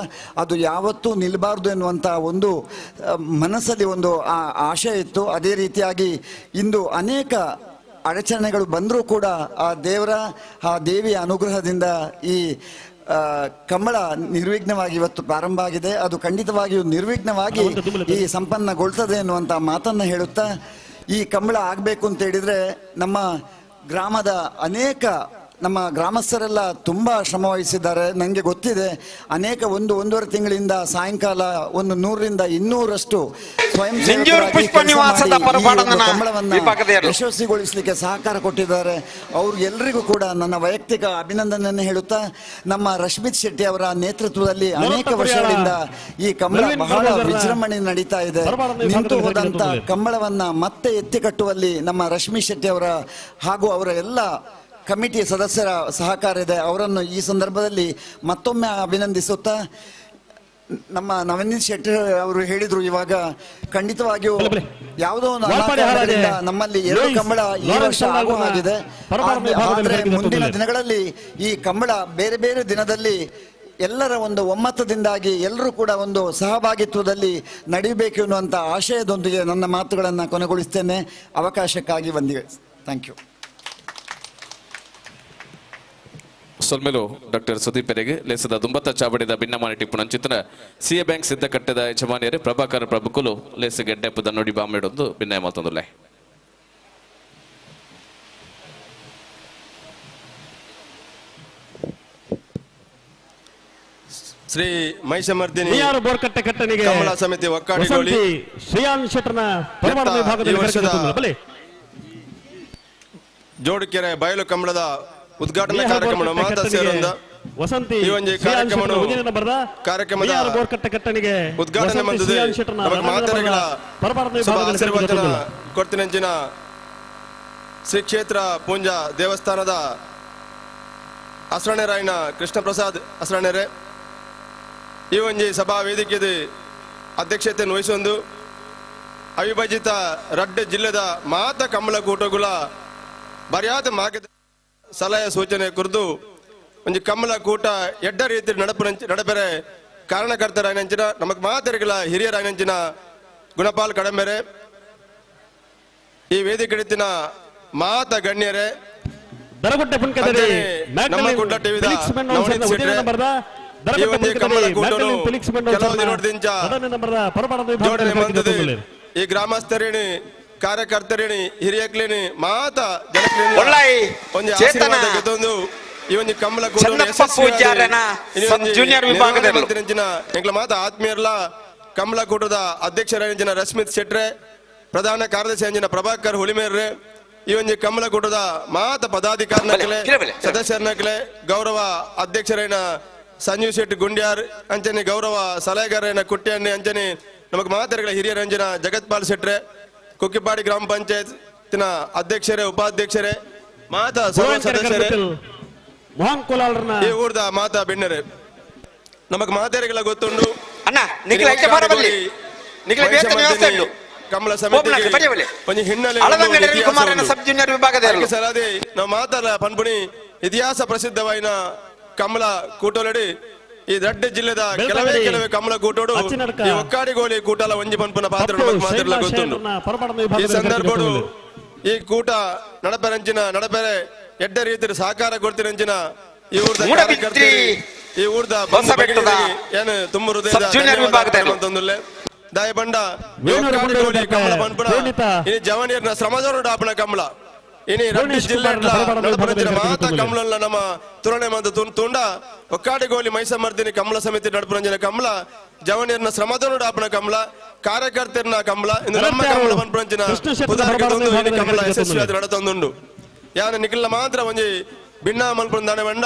ಅದು ಯಾವತ್ತೂ ನಿಲ್ಲಬಾರ್ದು ಎನ್ನುವಂಥ ಒಂದು ಮನಸ್ಸಲ್ಲಿ ಒಂದು ಆಶೆ ಇತ್ತು. ಅದೇ ರೀತಿಯಾಗಿ ಇಂದು ಅನೇಕ ಅಡಚಣೆಗಳು ಬಂದರೂ ಕೂಡ ಆ ದೇವರ ಆ ದೇವಿಯ ಅನುಗ್ರಹದಿಂದ ಈ ಕಂಬಳ ನಿರ್ವಿಘ್ನವಾಗಿ ಇವತ್ತು ಪ್ರಾರಂಭ ಆಗಿದೆ. ಅದು ಖಂಡಿತವಾಗಿಯೂ ನಿರ್ವಿಘ್ನವಾಗಿ ಈ ಸಂಪನ್ನಗೊಳ್ತದೆ ಎನ್ನುವಂಥ ಮಾತನ್ನು ಹೇಳುತ್ತಾ ಈ ಕಂಬಳ ಆಗಬೇಕು ಅಂತ ಹೇಳಿದರೆ ನಮ್ಮ ಗ್ರಾಮದ ಅನೇಕ ನಮ್ಮ ಗ್ರಾಮಸ್ಥರೆಲ್ಲ ತುಂಬ ಶ್ರಮ ವಹಿಸಿದ್ದಾರೆ. ನನಗೆ ಗೊತ್ತಿದೆ, ಅನೇಕ 1-1.5 ತಿಂಗಳಿಂದ ಸಾಯಂಕಾಲ 100 ರಿಂದ 200ರಷ್ಟು ಸ್ವಯಂ ಕಂಬಳವನ್ನು ಯಶಸ್ವಿಗೊಳಿಸಲಿಕ್ಕೆ ಸಹಕಾರ ಕೊಟ್ಟಿದ್ದಾರೆ. ಅವ್ರಿಗೆಲ್ಲರಿಗೂ ಕೂಡ ನನ್ನ ವೈಯಕ್ತಿಕ ಅಭಿನಂದನೆಯನ್ನು ಹೇಳುತ್ತಾ ನಮ್ಮ ರಶ್ಮಿತ್ ಶೆಟ್ಟಿ ಅವರ ನೇತೃತ್ವದಲ್ಲಿ ಅನೇಕ ವರ್ಷಗಳಿಂದ ಈ ಕಂಬಳ ಬಹಳ ವಿಜೃಂಭಣೆ ನಡೀತಾ ಇದೆ. ನಿಂತು ಹೋದಂಥ ಕಂಬಳವನ್ನು ಮತ್ತೆ ಎತ್ತಿ ಕಟ್ಟುವಲ್ಲಿ ನಮ್ಮ ರಶ್ಮಿ ಶೆಟ್ಟಿ ಅವರ ಹಾಗೂ ಅವರ ಎಲ್ಲ ಕಮಿಟಿಯ ಸದಸ್ಯರ ಸಹಕಾರ ಇದೆ. ಅವರನ್ನು ಈ ಸಂದರ್ಭದಲ್ಲಿ ಮತ್ತೊಮ್ಮೆ ಅಭಿನಂದಿಸುತ್ತಾ ನಮ್ಮ ನವನೀತ್ ಶೆಟ್ಟಿ ಅವರು ಹೇಳಿದ್ರು, ಇವಾಗ ಖಂಡಿತವಾಗಿಯೂ ಯಾವುದೋ ಒಂದು ಅನಾಹುತದಿಂದ ನಮ್ಮಲ್ಲಿ 2 ಕಂಬಳ ಈ ವರ್ಷ ಆಗುವ ಹಾಗಿದೆ. ಆದರೆ ಮುಂದಿನ ದಿನಗಳಲ್ಲಿ ಈ ಕಂಬಳ ಬೇರೆ ಬೇರೆ ದಿನದಲ್ಲಿ ಎಲ್ಲರ ಒಂದು ಒಮ್ಮತದಿಂದಾಗಿ ಎಲ್ಲರೂ ಕೂಡ ಒಂದು ಸಹಭಾಗಿತ್ವದಲ್ಲಿ ನಡೆಯಬೇಕು ಎನ್ನುವಂಥ ಆಶಯದೊಂದಿಗೆ ನನ್ನ ಮಾತುಗಳನ್ನು ಕೊನೆಗೊಳಿಸ್ತೇನೆ. ಅವಕಾಶಕ್ಕಾಗಿ ವಂದಿಗೆ. Thank you. ಸೊಲ್ಮೆಲು doctor Sudeep ಪೆರೆಗೆ ಲೇಸದ ದುಂಬತ್ತ ಚಾವಡಿದ ಭಿನ್ನಮಾನಿ ಟಿಪ್ಪುನಂಚಿತನ ಸಿಎ ಬ್ಯಾಂಕ್ ಸಿದ್ಧ ಕಟ್ಟದ ಯಜಮಾನಿಯರೇ ಪ್ರಭಾಕರ ಪ್ರಭುಕುಲು ಲೇಸ ಗೆಡ್ಡೆಪ್ಪದ ನುಡಿ ಬಾಂಬೆಡೊಂದು ಭಿನ್ನಯ ಮಾತೊಂದುಲ್ಲೆ. ಶ್ರೀ ಮಹಿಷಮರ್ದಿನಿ ಬೋರ್ಕಟ್ಟೆ ಕಟ್ಟನಿಗೆ ಕಮಲ ಸಮಿತಿ ಒಕ್ಕಾಡಿಗೋಳಿ ಶ್ರೀಯಾನ್ ಶೆಟ್ಟರ್ನ ಪರಮಾಣು ವಿಭಾಗದಲ್ಲಿ ಜೋಡುಕೆರೆ ಬಯಲು ಕಂಬಳದ ಉದ್ಘಾಟನಾ ಕಾರ್ಯಕ್ರಮ ಮಾತಾ ಸೇರಿಂದ ವಸಂತಿ ಈ ಒಂದು ಕಾರ್ಯಕ್ರಮದ ಉದ್ಘಾಟನೆ ಬಂದಿದೆ. ನಮಗೆ ಮಾತೆರೆಗಳ ಆಶೀರ್ವಚನ ಕೊಡ್ತಿನಂಚಿನ ಶ್ರೀ ಕ್ಷೇತ್ರ ಪೂಂಜಾ ದೇವಸ್ಥಾನದ ಅಸ್ರಣೆರಾಯನ ಕೃಷ್ಣ ಪ್ರಸಾದ್ ಅಸ್ರಣೆರೆ ಈ ಒಂದು ಸಭಾ ವೇದಿಕೆದ ಅಧ್ಯಕ್ಷತೆಯನ್ನು ವಹಿಸೊಂದು ಅವಿಭಜಿತ ರಡ್ಡ ಜಿಲ್ಲೆದ ಮಾತ ಕಮ್ಮಲ ಕೂಟಗುಲ ಬರಿಯಾದ ಮಾರ್ಗ ಸಲಹೆ ಸೂಚನೆ ಕುರಿತು ಒಂಜಿ ಕಮ್ಮಲ ಕೂಟ ಎಡ್ಡ ರೀತಿ ನಡಪೆರೆ ಕಾರಣಕರ್ತರಾಯನಂಚಿನ ನಮಕ್ ಮಾತರಿಗಳ ಹಿರಿಯರಾಯನಂಚಿನ ಗುಣಪಾಲ್ ಕಡಂಬೆರೆ ಈ ವೇದಿಕೆ ಮಾತ ಗಣ್ಯರೇ ದರಗುಡ್ಡೆ ಪುಣ್ಕದರಿ ನಮ್ಮ ಕುಡ್ಲ ಟಿವಿದ ನವನೀತ್ ಶೆಟ್ರೆ ಈ ಒಂದು ಕಮ್ಮಲ ಕೂಟನು ಕೆಲವು ದಿನದಿಂದ ಜೋಡಣೆ ಬಂದದೆ. ಈ ಗ್ರಾಮಸ್ಥರೇಣಿ ಕಾರ್ಯಕರ್ತರೇಣಿ ಹಿರಿಯಕ್ಲೇಣಿ ಮಾತ ಜನಕ್ಲೇಣಿ ಒಂದು ಆಶೀರ್ವಾದ ಗೆದ್ದೊಂದು ಈ ಒಂದು ಕಮ್ಮಲ ಕೂಟನು ಎಂಗ್ಲ ಮಾತ ಆತ್ಮೀಯರ್ಲ ಕಮಲ ಕೂಟದ ಅಧ್ಯಕ್ಷರಾಯಂಜಿನ ರಶ್ಮಿತ್ ಶೆಟ್ರೆ ಪ್ರಧಾನ ಕಾರ್ಯದರ್ಶಿ ಅಂಜಿನ ಪ್ರಭಾಕರ್ ಹುಲಿಮೇರ್ರೆ ಈ ಒಂದು ಕಮಲ ಕೂಟದ ಮಾತ ಪದಾಧಿಕಾರಿನಕಲೆ ಸದಸ್ಯರನಕಲೆ ಗೌರವ ಅಧ್ಯಕ್ಷರೈನ ಸಂಜೀವ್ ಶೆಟ್ಟಿ ಗುಂಡ್ಯಾರ್ ಅಂಚನೆ ಗೌರವ ಸಲಹೆಗಾರನ ಕುಟ್ಟಿಯನ್ನೇ ಅಂಚನೆ ನಮಗೆ ಮಾತರಿಗಳ ಹಿರಿಯರಂಜನ ಜಗತ್ಪಾಲ್ ಶೆಟ್ರೆ ಕುಕ್ಕಿಪಾಡಿ ಗ್ರಾಮ ಪಂಚಾಯತ್ನ ಅಧ್ಯಕ್ಷರೇ ಉಪಾಧ್ಯಕ್ಷರೇ ಮಾತಾ ಸರ್ವ ಸದಸ್ಯರೇ ಮೋಹನ್ ಕೋಲಾಲ್ರನ್ನ ಈ ಊರ್ದ ಮಾತಾ ಬೆಣ್ಣರೆ ನಮಗ್ ಮಾತರಿಗಳ ಗೊತ್ತುಂಡು ಅಣ್ಣ ನಿಖಿಲ ಐತೆ ಬರಬಲ್ಲಿ ನಿಖಿಲ ವೇತನ ವ್ಯವಸ್ಥೆ ಉಂಟು ಕಮಲ ಸಮಿತಿ ಒಂಜಿ ಹಿನ್ನೆಲೆ ಅಳದಂಗಡಿ ರವಿಕುಮಾರನ ಸಬ್ ಜೂನಿಯರ್ ವಿಭಾಗದ ಸಲಾದಿ ನಾವು ಮಾತಲ್ಲ ಪನ್ಪುಣಿ ಇತಿಹಾಸ ಪ್ರಸಿದ್ಧವಾಯಿನ ಕಮಲ ಕೂಟೋಲಡಿ ಈ ದಡ್ಡ ಜಿಲ್ಲೆದ ಕೆಲವೇ ಕೆಲವೇ ಕಮಲ ಕೂಟೋಡು ಈ ಒಕ್ಕಾಡಿಗೋಲಿ ಕೂಟಲ ಒಂಜಿ ಪನ್ಪುನ ಪಾತ್ರ ನಮಗ್ ಮಾತಾಡಲ ಗೊತ್ತುಂಡು. ಈ ಸಂದರ್ಭಡು ಈ ಕೂಟ ನಡಪೆರಂಚಿನ ನಡಪೆರೆ ಎಡ್ಡ ರೀತಿ ಸಹಕಾರ ಕೊಡ್ತಿರಂಚಿನ ಈ ಊರ್ದ ಕಾರ್ಯಕರ್ತರು ಈ ಊರ್ದ ಏನು ತುಂಬ ಹೃದಯದ ದಯಬಂಡ ಕಮಲ ಪನ್ಪುನ ಇನಿ ಜವನಿಯರ್ನ ಶ್ರಮದವರು ಆಪಣ ಕಮಲ ಇನಿ ರಡ್ಡಿ ಜಿಲ್ಲೆ ಮಾತ ಕಮಲಲ್ಲ ನಮ್ಮ ತುರಣೆ ಮಂದ ತುಂಡ ಒಕ್ಕಾಡಿಗೋಲಿ ಮೈಸಮರ್ದಿನಿ ಕಮಲ ಸಮಿತಿ ನಡಪುರಂಜನ ಕಮಲ ಜವನಿಯರ್ನ ಶ್ರಮದವರು ಆಪಣ ಕಮಲ ಕಾರ್ಯಕರ್ತರನ್ನ ಕಮಲ ಇಂದು ನಮ್ಮ ಕಮಲ ಪನ್ಪುರಂಜಿನ ಉದಾಹರಣೆ ಕಮಲ ಯಶಸ್ವಿಯಾದ ನಡತೊಂದುಂಡು. ಯಾನ ನಿಖಿಲ ಮಾತ್ರ ಒಂಜಿ ಭಿನ್ನ ಮಲ್ಪುನ ದಾನೆ ಬಂಡ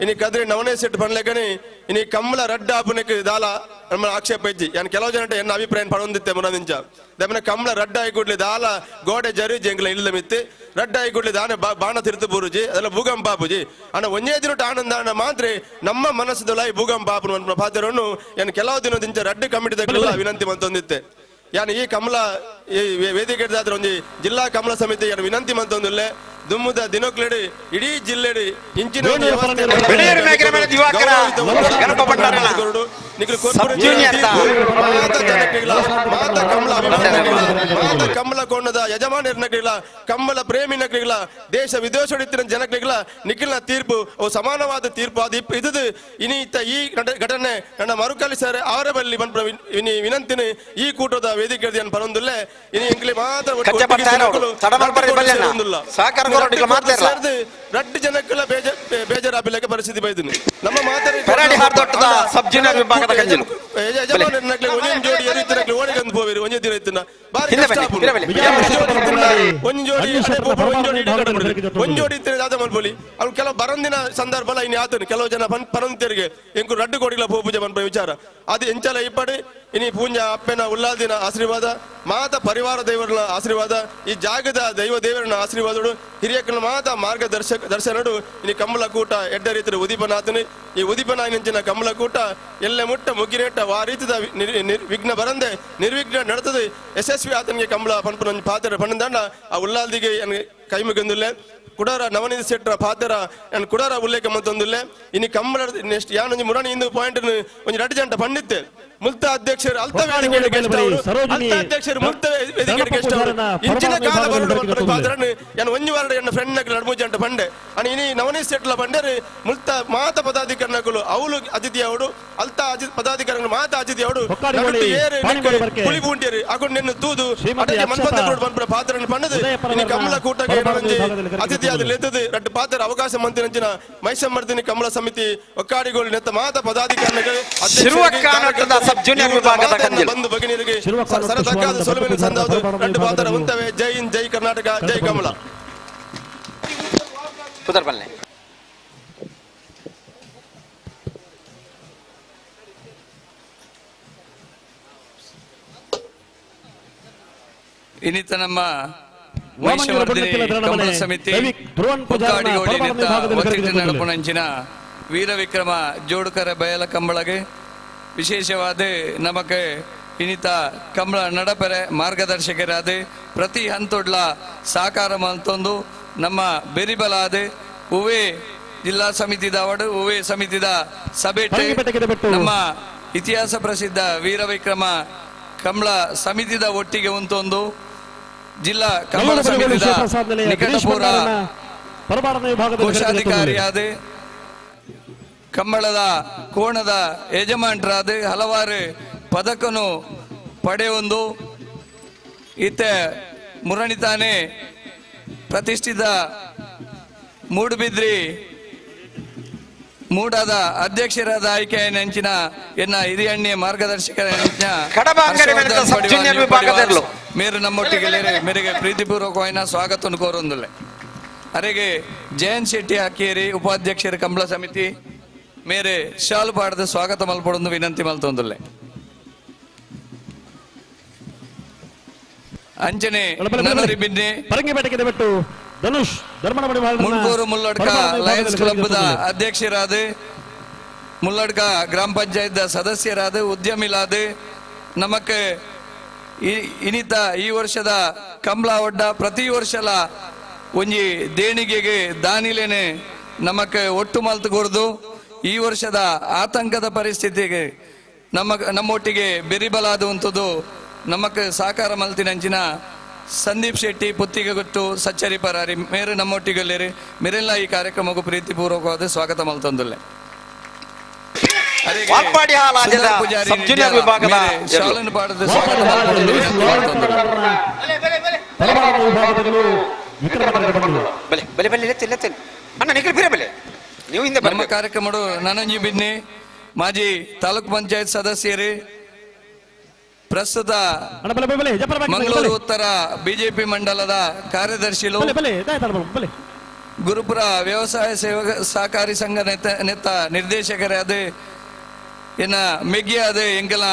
ಇನಿ ಕದ್ರಿ ನವನೇ ಸೆಟ್ ಪನ್ಲೆಕನಿ ಇನಿ ಕಮಲ ರಡ್ಡ ಆಪುನಕ್ಕೆ ದಾಲ ನಮ್ಮ ಆಕ್ಷೇಪ ಇಜ್ಜಿ. ಯಾನ್ ಕೆಲವು ಜನ ಎನ್ನ ಅಭಿಪ್ರಾಯ ಪಡೊಂದಿತ್ತೆ ಮುನದಿಂಚ ದಮನ ಕಮಲ ರಡ್ಡ ಆಯ್ಕೊಡ್ಲಿ ದಾಲ ಗೋಡೆ ಜರಿ ಎಂಗ್ಲ ಇಲ್ಲ ಮಿತ್ತಿ ರಡ್ಡ ಆಯ್ಕೊಡ್ಲಿ ದಾನೆ ಬಾಣ ತಿರುತು ಬೂರುಜಿ ಅದೆಲ್ಲ ಭೂಕಂಪ ಆಪುಜಿ ಅಣ್ಣ ಒಂಜೇ ದಿನ ಆನಂದ ಅಣ್ಣ ಮಾತ್ರ ನಮ್ಮ ಮನಸ್ಸುದಲ್ಲ ಈ ಭೂಕಂಪ ಆಪುನ ಪಾತ್ರವನ್ನು ಯಾನ್ ಕೆಲವು ದಿನದಿಂಚ ರಡ್ಡ ಕಮಿಟಿ ದಕ್ಲೆಲ್ಲ ವಿನಂತಿ ಮಂತೊಂದಿತ್ತೆ. ಯಾನ್ ಈ ಕಮಲ ಈ ವೇದಿಕೆ ಒಂಜಿ ಜಿಲ್ಲಾ ಕಮಲ ಸಮಿತಿ ಯಾನ್ ವಿನಂತಿ ಮಂತೊಂದಿಲ್ಲ ದುಮ್ಮುದ ದಿನಕ್ಲೆಡಿ ಇಡೀ ಜಿಲ್ಲೆಡಿ ಇಂಚಿನ ಮಾತ ಕಮಲ ಮಾತ ಕಮಲ ಕೊಂಡದ ಯಜಮಾನರ್ನಕ್ಲಿಲ್ಲ ಕಮಲ ಪ್ರೇಮಿನಕ್ಲಿಲ್ಲ ದೇಶ ವಿದೇಶಡಿತ್ತಿನ ಜನಕ್ಲಿಲ್ಲ ನಿಖಿಲ್ನ ತೀರ್ಪು ಅವು ಸಮಾನವಾದ ತೀರ್ಪು ಅದು ಇದು ಇನಿತ ಈ ಘಟನೆ ನನ್ನ ಮರುಕಳಿಸರೆ ಅವರ ಬಲ್ಲಿ ಇನಿ ವಿನಂತಿನಿ ಈ ಕೂಟದ ವೇದಿಕೆ ಪರೊಂದುಲ್ಲೆ ಇನಿ ಇಂಕ್ಲಿ ಮಾತ್ರ ರಡ್ಡು ಜನಕ್ಕೆಲ್ಲ ಬೇಜಾರಾಪಿಲ್ಲಕ್ಕೆ ಪರಿಸ್ಥಿತಿ ಬೈದಿನಿ ನಮ್ಮ ಮಾತಾಡಿ ಒಂದೊಂದು ಜೋಡಿ ಎರಿತಿನಕ್ಲೆ ಓಡಿಗಂದು ಹೋವಿರಿ ಒಂದೇ ದಿನ ಇತ್ತಿನ ಬಾರಿ ಕಷ್ಟ ಒಂದ್ ಜೋಡಿ ಒಂದ್ ಜೋಡಿ ಇತ್ತಿನ ದಾದ ಮಲ್ಪೊಲಿ ಅವ್ರು ಕೆಲವು ಬರಂದಿನ ಸಂದರ್ಭ ಇನ್ನು ಆತನು ಕೆಲವು ಜನ ಪರಂತೆರಿಗೆ ಎಂಕು ರಡ್ಡು ಕೋಡಿಗಳ ಪೂಜೆ ಪನ್ಪ ವಿಚಾರ ಅದು ಎಂಚಲ ಇಪ್ಪಡಿ ಇನಿ ಪೂಂಜ ಅಪ್ಪನ ಉಲ್ಲಾದಿನ ಆಶೀರ್ವಾದ ಮಾತ ಪರಿವಾರ ದೇವರನ ಆಶೀರ್ವಾದ ಈ ಜಾಗದ ದೈವ ದೇವರನ ಆಶೀರ್ವಾದಡು ಹಿರಿಯಕ್ಕನ ಮಾತ ಮಾರ್ಗದರ್ಶಕ ದರ್ಶನಡು ಇನಿ ಕಮಲ ಕೂಟ ಎಡ್ಡ ರೀತಿಯ ಉದೀಪನಾಥನಿ ಈ ಉದೀಪನಾಯನಂಚಿನ ಕಮಲ ಕೂಟ ಎಲ್ಲೆ ಮುಟ್ಟ ಮುಗಿನೇಟ ಆ ರೀತಿದ ವಿಘ್ನ ಬರಂದೆ ನಿರ್ವಿಘ್ನ ನಡೆತದೆ ಯಶಸ್ವಿ ಆತನಿಗೆ ಕಮಲ ಪನ್ಪುನ ಪಾತ್ರ ಪಣ್ಣಂದಂಡ ಆ ಉಲ್ಲಾಲ್ದಿಗೆ ಕೈ ಮುಗಿಂದುಲ್ಲೆ ಕುಡಾರ ನವನಿಧಿ ಶೆಟ್ಟರ ಪಾತ್ರ ನಾನು ಕುಡಾರ ಉಲ್ಲೇಖ ಮಂತೊಂದುಲ್ಲೆ ಇನಿ ಕಮ್ಮಳ ನೆಕ್ಸ್ಟ್ ಯಾನೊಂಜಿ ಮುರಾಣಿ ಇಂದು ಪಾಯಿಂಟ್ ಒಂಜಿ ರಡ್ಡು ಜಂಟ ಪಂಡಿತ್ತೆ ಮುಲ್ತ ಅಧ್ಯಕ್ಷರು ಅಲ್ತ ವೇದಿಕೆ ಅಧ್ಯಕ್ಷರು ಮುಲ್ತ ವೇದಿಕೆ ಗೆಸ್ಟ್ ಅವರು ಇಂಚಿನ ಕಾಲ ಬರಡು ಪಾತ್ರನು ಯಾನ್ ಒಂಜಿ ವಾರ ಎನ್ನ ಫ್ರೆಂಡ್ ನಕಲು ನಡ್ಮು ಜಂಟ ಪಂಡೆ ಅನಿ ಇನಿ ನವನೀತ್ ಶೆಟ್ಟಲ ಪಂಡೇರು ಮುಲ್ತ ಮಾತ ಪದಾಧಿಕಾರಿನಕಲು ಅವಳು ಅತಿಥಿ ಅವಡು ಅಲ್ತ ಪದಾಧಿಕಾರಿಗಳು ಮಾತ ಅತಿಥಿ ಅವಡು ಪುಲಿ ಬೂಂಟಿಯರು ಅಕೊಂಡು ನಿನ್ನ ತೂದು ಅಟಗೆ ಮನ್ಪಂತ ಪನ್ಪುನ ಪಾತ್ರನ ಪಂಡದು ಇನಿ ಕಮಲ ಕೂಟಕ್ಕೆ ಒಂಜಿ ಅತಿಥಿ ಅದು ಲೆತ್ತದು ರಡ್ಡು ಪಾತ್ರ ಅವಕಾಶ ಮಂತಿನಂಚಿನ ಮೈಸಮ್ಮರ್ದಿನಿ ಕಮಲ ಸಮಿತಿ ಒಕ್ಕಾಡಿಗೋಳು ನೆತ್ತ ಮಾತ ಪದಾಧಿಕಾರಿಗಳು ಬಂಧು ಭಗಿನಿಯರಿಗೆ ಸರತಕ್ಕಾದ ಸೊಲುವಿನ ಸಂದಾವುದು ರಡ್ಡು ಪಾತ್ರ ಉಂತವೆ. ಜೈ ಹಿಂದ್, ಜೈ ಕರ್ನಾಟಕ, ಜೈ ಕಮಲ. ಇನ್ನಿತ ನಮ್ಮ ಕಮಲ ಸಮಿತಿ ನಡಪುಣಂಚಿನ ವೀರವಿಕ್ರಮ ಜೋಡುಕರ ಬಯಲ ಕಂಬಳಗೆ ವಿಶೇಷವಾದ ನಮಕ್ಕೆ ಇನಿತ ಕಂಬಳ ನಡಪೆರೆ ಮಾರ್ಗದರ್ಶಕರಾದ ಪ್ರತಿ ಹಂತೊಡ್ಲ ಸಹಕಾರ ಮಲ್ತೊಂದು ನಮ್ಮ ಬೆರಿಬಲಾದ ಉವೆ ಜಿಲ್ಲಾ ಸಮಿತಿದ ಅವಡು ಉವೆ ಸಮಿತಿದ ಸಭೆ ನಮ್ಮ ಇತಿಹಾಸ ಪ್ರಸಿದ್ಧ ವೀರವಿಕ್ರಮ ಕಂಬಳ ಸಮಿತಿದ ಒಟ್ಟಿಗೆ ಉಂಟೊಂದು ಜಿಲ್ಲಾ ಕಂಬಳ ಸಮಿತಿದ ನಿಕಟಪೂರ್ವ ಕೋಶಾಧಿಕಾರಿಯಾದ ಕಂಬಳದ ಕೋಣದ ಯಜಮಾನರಾದ ಹಲವಾರು ಪದಕನು ಪಡೆಯೊಂದು ಇತ್ತ ಮುರಣಿತಾನೆ ಪ್ರತಿಷ್ಠಿತ ಮೂಡುಬಿದ್ರಿ ಮೂಡಾದ ಅಧ್ಯಕ್ಷರಾದ ಆಯ್ಕೆ ನೆಂಚಿನ ಎನ್ನ ಹಿರಿಯಣ್ಣಿಯ ಮಾರ್ಗದರ್ಶಕರ ಮೇರು ನಮ್ಮೊಟ್ಟಿಗೆ ಮೇರೆಗೆ ಪ್ರೀತಿಪೂರ್ವಕವಾದ ಸ್ವಾಗತ ಕೋರೊಂದಿಲ್ಲ. ಅರೆಗೆ ಜಯಂತ್ ಶೆಟ್ಟಿ ಹಾಕಿಯರಿ ಉಪಾಧ್ಯಕ್ಷರ ಕಂಬಳ ಸಮಿತಿ ಮೇರೆ ಶಾಲು ಪಾಡದ ಸ್ವಾಗತ ಮಲ್ಪಡೊಂದು ವಿನಂತಿ ಮಲ್ತೊಂದುಲ್ಲೆ. ಅಂಚನೆ ಧನುಷ್ ಮುಂಡೂರು ಮುಲ್ಲಡ್ಕ ಲಯನ್ಸ್ ಕ್ಲಬ್ ಅಧ್ಯಕ್ಷರಾದ ಮುಲ್ಲಡ್ಕ ಗ್ರಾಮ ಪಂಚಾಯತ್ ಸದಸ್ಯರಾದ ಉದ್ಯಮಿಲಾದ ನಮಕ್ ಇನಿತ ಈ ವರ್ಷದ ಕಂಬಳ ಒಡ್ಡ ಪ್ರತಿ ವರ್ಷಲ ಒಂಜಿ ದೇಣಿಗೆಗೆ ದಾನಿಲೇನೆ ನಮಕ್ ಒಟ್ಟು ಮಲ್ತು ಕೊರ್ದು ಈ ವರ್ಷದ ಆತಂಕದ ಪರಿಸ್ಥಿತಿಗೆ ನಮ್ಮ ನಮ್ಮೊಟ್ಟಿಗೆ ಬೆರಿಬಲಾದಂಥದ್ದು ನಮಕ್ ಸಹಕಾರ ಮಲ್ತಿನಂಚಿನ ಸಂದೀಪ್ ಶೆಟ್ಟಿ ಪುತ್ತಿಗೆ ಗೊತ್ತು ಸಚ್ಚರಿ ಪರಾರಿ ಮೇರು ನಮ್ಮೊಟ್ಟಿಗಲ್ಲೇರಿ ಮೇರೆಲ್ಲ ಈ ಕಾರ್ಯಕ್ರಮಕ್ಕೂ ಪ್ರೀತಿಪೂರ್ವಕವಾದ ಸ್ವಾಗತ ಮಲ್ತೊಂದುಲ್ಲೆ. ನಮ್ಮ ಕಾರ್ಯಕ್ರಮ ನನಂಜಿ ಬಿನ್ನಿ ಮಾಜಿ ತಾಲೂಕ್ ಪಂಚಾಯತ್ ಸದಸ್ಯರೇ ಪ್ರಸ್ತುತ ಮಂಗಳೂರು ಉತ್ತರ ಬಿಜೆಪಿ ಮಂಡಲದ ಕಾರ್ಯದರ್ಶಿಲು ಗುರುಪುರ ವ್ಯವಸಾಯ ಸೇವಕ ಸಹಕಾರಿ ಸಂಘ ನೆತ್ತ ನಿರ್ದೇಶಕರಾದ ಎನ್ನ ಮೆಗ್ಗಿಯಾದ ಎಂಗಲ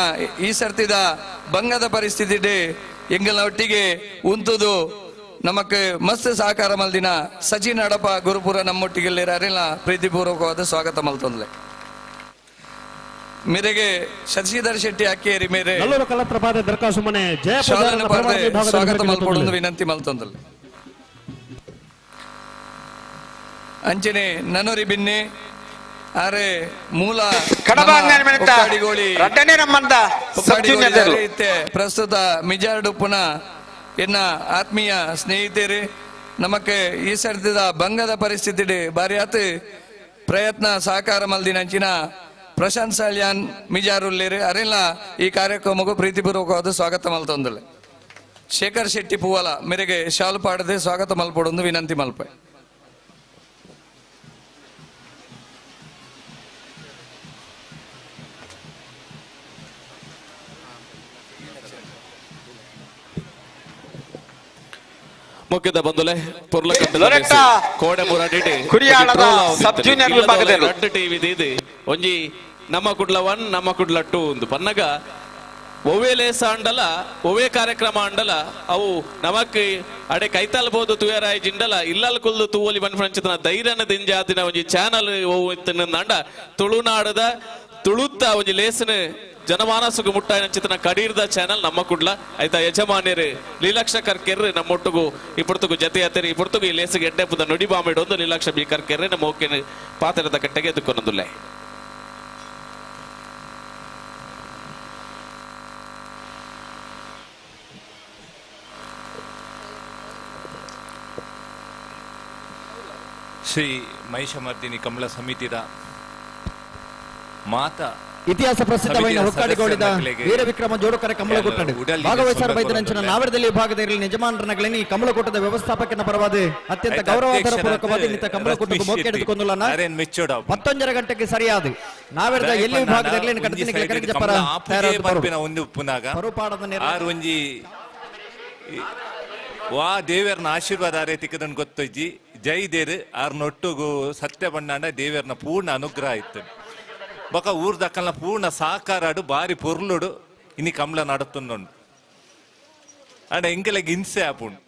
ಈ ಸರ್ತಿದ ಬಂಗದ ಪರಿಸ್ಥಿತಿ ಎಂಗಲ ಒಟ್ಟಿಗೆ ಉಂತುದು ನಮಕ್ ಮಸ್ತ್ ಸಹಕಾರ ಮಲ್ದಿನ ಸಚಿನ್ ಅಡಪ ಗುರುಪುರ ನಮ್ಮೊಟ್ಟಿಗೆ ಅರೆಲ್ಲ ಪ್ರೀತಿಪೂರ್ವಕವಾದ ಸ್ವಾಗತ ಮಲ್ತೊಂದ್ಲೆ. ಮೇರೆಗೆ ಶಶಿಧರ್ ಶೆಟ್ಟಿ ಅಕ್ಕೇರಿ ಮೇರೆ ಸ್ವಾಗತ ಮಲ್ಪಡೊಂದು ವಿನಂತಿ ಮಲ್ತೊಂದಲ್ಲ. ಅಂಚನೆ ನನೋರಿ ಬಿನ್ನಿ ಆರೆ ಮೂಲ ಪ್ರಸ್ತುತ ಮಿಜಾರ್ಡುಪ್ಪುನ ಎನ್ನ ಆತ್ಮೀಯ ಸ್ನೇಹಿತರೆ ನಮಕ್ಕೆ ಈ ಸರ್ತಿದ ಬಂಗದ ಪರಿಸ್ಥಿತಿ ಬಾರಿ ಆತ ಪ್ರಯತ್ನ ಸಹಕಾರ ಮಲ್ದಿನ ಅಂಚಿನ ಪ್ರಶಾಂತ್ ಸಾಲ್ಯಾನ್ ಮಿಜಾರುಲ್ಲೇರು ಅರೆಲ್ಲ ಈ ಕಾರ್ಯಕ್ರಮಕ್ಕೂ ಪ್ರೀತಿಪೂರ್ವಕವಾದ ಸ್ವಾಗತ ಮಲ್ತೊಂದಲ್ಲ. ಶೇಖರ್ ಶೆಟ್ಟಿ ಪೂವಲ ಮೇರೆಗೆ ಶಾಲು ಪಾಡದೆ ಸ್ವಾಗತ ಮಲ್ಪಡೊಂದು ವಿನಂತಿ ಮಲ್ಪೆ. ಮುಖ್ಯದ ಬಂದುಲೆ ಕೋಡೆ ಮುರಾಡಿ ಟಿವಿ ಇದೆ ಒಂಜಿ ನಮ್ಮ ಕುಡ್ಲ 1 ನಮ್ಮ ಕುಡ್ಲ 2 ಒಂದು ಪನ್ನಗ ಒವ್ವೇ ಲೇಸ ಅಂಡಲ ಒವ್ವೇ ಕಾರ್ಯಕ್ರಮ ಅಂಡಲ ಅವು ನಮಕ್ ಅಡೆ ಕೈತಾಲ್ಬೋದು ತುಯರಾಯ ಜಿಂಡಲ ಇಲ್ಲಲ್ ಕುಲ್ದು ತೂವಲಿ ಬನ್ಫಂಚಿತನ ಧೈರ್ಯನ ದಿಂಜಾತಿನ ಒಂಜಿ ಚಾನಲ್ ಅಂಡ ತುಳುನಾಡದ ತುಳುತ್ತ ಒಂಜಿ ಲೇಸನ ಜನಮಾನಸುಗು ಮುಟ್ಟಾಯಿನ ಕಡೀರ್ದ ಚಾನಲ್ ನಮ್ಮ ಕುಡ್ಲ ಆಯ್ತಾ ಯಜಮಾನ್ಯರು ಲೀಲಾಕ್ಷ ಕರ್ಕೆರ್ರು ನಮ್ಮೊಟ್ಟುಗು ಇಪ್ಪರ್ತಗು ಜತೆ ಆತೇರಿ ಇಪ್ಪರ್ತಗು ಈ ಲೇಸಿಗೆ ಎಡ್ಡೆಪ್ಪದ ನುಡಿ ಬಾಂಬಿಡೊಂದು ಲೀಲಾಕ್ಷ ಬಿ ಕರ್ಕೆರ್ರೆ ನಮ್ಮ ಓಕೆ ಪಾತ್ರದ ಕಟ್ಟೆಗೆ ಎದ್ದುಕೊನದುಲ್ಲೆ. ಶ್ರೀ ಮಹಿಷಮರ್ದಿನಿ ಕಮಲ ಸಮಿತಿದ ಮಾತಾ ಇತಿಹಾಸ ಪ್ರಸಿದ್ಧವಾದ ಹೊಕ್ಕಾಡಿಗೋಡಿದ ವೀರವಿಕ್ರಮ ಜೋಡುಕರ ಕಮಲಕೂಟ ಭಾಗವಹಿಸಾರ ಬೈದನಂಚಿನ ನಾವರದಲ್ಲಿ ವಿಭಾಗದ ಇರಲಿ ಯಜಮಾನರನಗಲಿನಿ ಕಮಲಕೂಟದ ವ್ಯವಸ್ಥಾಪಕನ ಪರವಾದ ಅತ್ಯಂತ ಗೌರವಾದರ ಪೂರ್ವಕವಾದ ನಿಂತ ಕಮಲಕೂಟಕ್ಕೆ ಮೋಕೆ ಹಿಡಿದುಕೊಂಡುಲನ 11:30 ಗಂಟೆಗೆ ಸರಿಯಾದ ನಾವರದ ಎಲ್ಲಿ ವಿಭಾಗದ ಇರಲಿ ಕಡತಿನ ಕರಗಜಪ್ಪರ ಒಂಜಿ ವಾ ದೇವರನ ಆಶೀರ್ವಾದ ಆರೇ ತಿಕ್ಕದನ್ ಗೊತ್ತೊಜ್ಜಿ ಜೈ ದೇರು ಆರ್ನೊಟ್ಟುಗು ಸತ್ಯ ಬಣ್ಣಾಂಡ ದೇವರನ ಪೂರ್ಣ ಅನುಗ್ರಹ ಇತ್ತು ಬೊಕ ಊರು ದಕ್ಕಲ್ನ ಪೂರ್ಣ ಸಹಕಾರಾಡು ಬಾರಿ ಪೊರ್ಲುಡು ಇನಿ ಕಮಲ ನಡತುಂಡು ಅಂಡ ಎಂಕಲೆಗ್ ಹಿಂಸೆ ಆಪುಂಡು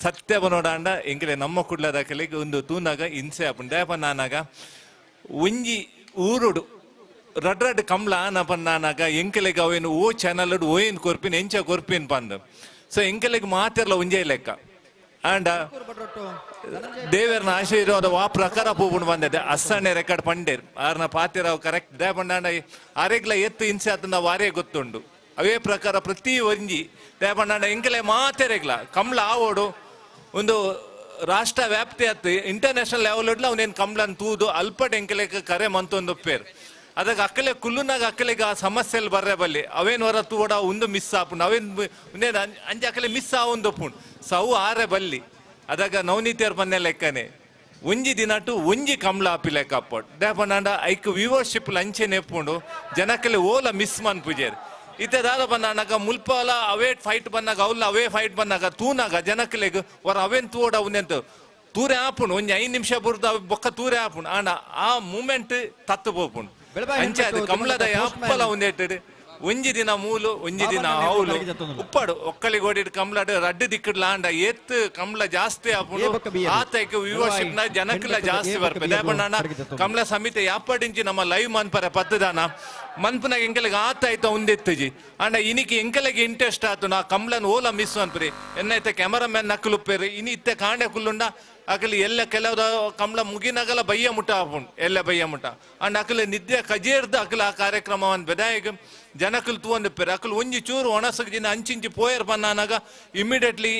ಸತ್ಯ ಬನೋಡಾಂಡ ಎಂಕಲೆ ನಮ್ಮ ಕುಡ್ಲ ದಕ್ಕಲೆಗ್ ಒಂದು ತೂನಾಗ ಹಿಂಸೆ ಆಪುಂಡು ದಯಪ ನಾನಾಗ ಒಂಜಿ ಊರುಡು ರಡ್ ರಡ್ ಕಂಬ್ಲ ಆನ ಪನ್ನಾನಾಗ ಎಂಕಲೆಗ್ ಅವೇನು ಓ ಚಾನಲ್ ಓಯನ್ ಕೊರ್ಪಿನ್ ಎಂಚ ಕೊರ್ಪಿನ್ ಪಂದ್ ಸೊ ಎಂಕಲೆಗ್ ಮಾತೆರ್ಲ ಒಂಜೇ ಲೆಕ್ಕ ಆಂಡ ದೇವರ್ನ ಆಶೀರ್ವಾದ ವಾ ಪ್ರಕಾರ ಪೂಪುಂಡು ಬಂದದೆ ಅಸ್ಸಣ್ಣೆ ರೆಕಾರ್ಡ್ ಪಂಡೇರ್ ಆರ್ನ ಪಾತಿರಾವ್ ಕರೆಕ್ಟ್ they ಪಂಡಾಂಡ ಅರೆಗ್ಲ ಎತ್ತು ಹಿಂಸೆ ಆತನ ವಾರೇ ಗೊತ್ತುಂಡು ಅವೇ ಪ್ರಕಾರ ಪ್ರತಿ ಒಂಜಿ they ಪಂಡಾಂಡ ಎಂಕಲೆ ಮಾತೆರೆಗ್ಲ ಕಂಬ್ಲ ಆವೋಡು ಒಂದು ರಾಷ್ಟ್ರ ವ್ಯಾಪ್ತಿ ಆತು ಇಂಟರ್ನ್ಯಾಷನಲ್ ಲೆವೆಲ್ ಅವನೇನು ಕಂಬ್ಲನ್ ತೂದು ಅಲ್ಪಟ್ ಎಂಕಲೆಗ್ ಕರೆ ಮಂತೊಂದು ಪೇರ್ ಅದಕ್ಕೆ ಅಕ್ಕಲೆ ಕುಲ್ಲುನಾಗ ಅಕ್ಕಲೆಗೆ ಆ ಸಮಸ್ಯೆಲ್ ಬರ್ರೆ ಬಲ್ಲಿ ಅವೇನು ಹೊರ ತೂಡ ಒಂದು ಮಿಸ್ ಆಪುಂಡು ಅವೇನು ಒಂದೇನು ಅಂಚೆ ಅಕ್ಕಲೆ ಮಿಸ್ ಆವೊಂದು ಒಪ್ಪುಂಡು ಸವು ಆರೆ ಬಲ್ಲಿ ಅದಾಗ ನವನೀತಿಯರ್ ಬಂದೆ ಲೆಕ್ಕನೆ ಒಂಜಿ ದಿನಟು ಒಂಜಿ ಕಂಬ್ಲ ಆಪಿ ಲೆಕ್ಕ ಅಪ್ಪೋಡು ದೇಪಂಡ ಐಕ್ ವ್ಯೂವರ್ಶಿಪ್ ಲಂಚೆ ನೆಪ್ಪುಂಡು ಜನಕ್ಕಲೆ ಓಲ ಮಿಸ್ ಮನ್ಪುಜೇರ್ ಇತ್ತೆ ದಾದ ಬಂದಾಗ ಮುಲ್ಪಾಲ ಅವೇ ಫೈಟ್ ಬಂದಾಗ ಅವಲ್ಲ ಅವೇ ಫೈಟ್ ಬಂದಾಗ ತೂನಾಗ ಜನಕ್ಕಲೆಗ್ ಹೊರ ಅವೇನ್ ತೂಡ ಅವನೆಂತ ತೂರೆ ಆಪುಂಡು ಒಂಜಿ 5 ನಿಮಿಷ ಬುರ್ದ ಬೊಕ್ಕ ತೂರೆ ಆಪುಂಡು ಆಂಡ ಆ ಮೂಮೆಂಟ್ ತತ್ತು ಪೋಪುಂಡು ಅಂಚೆ ಅದು ಕಮಲದ ಯಾಪ್ಪಲ ಒಂದೇಟು ಒಂಜಿ ದಿನ ಮೂಲು ಒಂಜಿ ದಿನ ಹೌಲು ಉಪ್ಪಾಡು ಒಕ್ಕಲಿಗೆ ಓಡಿಡ್ ಕಮಲಡ್ ರಡ್ಡು ದಿಕ್ಕಡ್ ಲಾಂಡ ಏತ್ ಕಮಲ ಜಾಸ್ತಿ ಆಪುಂಡು ಆತೈಕ್ ವ್ಯೂವರ್ಶಿಪ್ ನ ಜನಕ್ಲ ಜಾಸ್ತಿ ಬರ್ಪೆ ದೇಪಣ್ಣ ಕಮಲ ಸಮಿತಿ ಯಾಪಡಿಂಚಿ ನಮ್ಮ ಲೈವ್ ಮನ್ಪರೆ ಪತ್ತದಾನ ಮನ್ಪುನಾಗ ಎಂಕಲೆಗ್ ಆತಾಯ್ತ ಒಂದೆತ್ತಜಿ ಅಂಡ ಇನಿಕ್ ಎಂಕಲೆಗ್ ಇಂಟ್ರೆಸ್ಟ್ ಆತು ನಾ ಕಮಲನ್ ಓಲ ಮಿಸ್ ಅನ್ಪರಿ ಎನ್ನೈತೆ ಕ್ಯಾಮರಾಮ್ಯಾನ್ ನಕ್ಕಲುಪ್ಪೇರು ಇನಿ ಇತ್ತೆ ಕಾಂಡೆ ಕುಲ್ಲುಂಡ ಅಕಲಿ ಎಲ್ಲ ಕೆಲವು ಕಮಲ ಮುಗಿನಾಗಲ ಬಯ್ಯ ಮುಟ್ಟ ಆಪುಂಡು ಎಲ್ಲ ಬಯ್ಯ ಮುಟ್ಟ ಅಂಡ್ ಅಕಲೆ ನಿದ್ದೆ ಕಜೇರ್ದ ಅಕಲ ಆ ಕಾರ್ಯಕ್ರಮವನ್ನು ಬೆದಾಯಗ ಜನಕಲ್ ತೂವೊಂದು ಪೇರು ಅಕಲ್ ಒಂಜಿ ಚೂರು ಒಣಸಕ್ ಜಿನ ಅಂಚಿಂಚಿ ಪೋಯರ್ ಬನ್ನಾನಾಗ ಇಮಿಡಿಯೇಟ್ಲಿ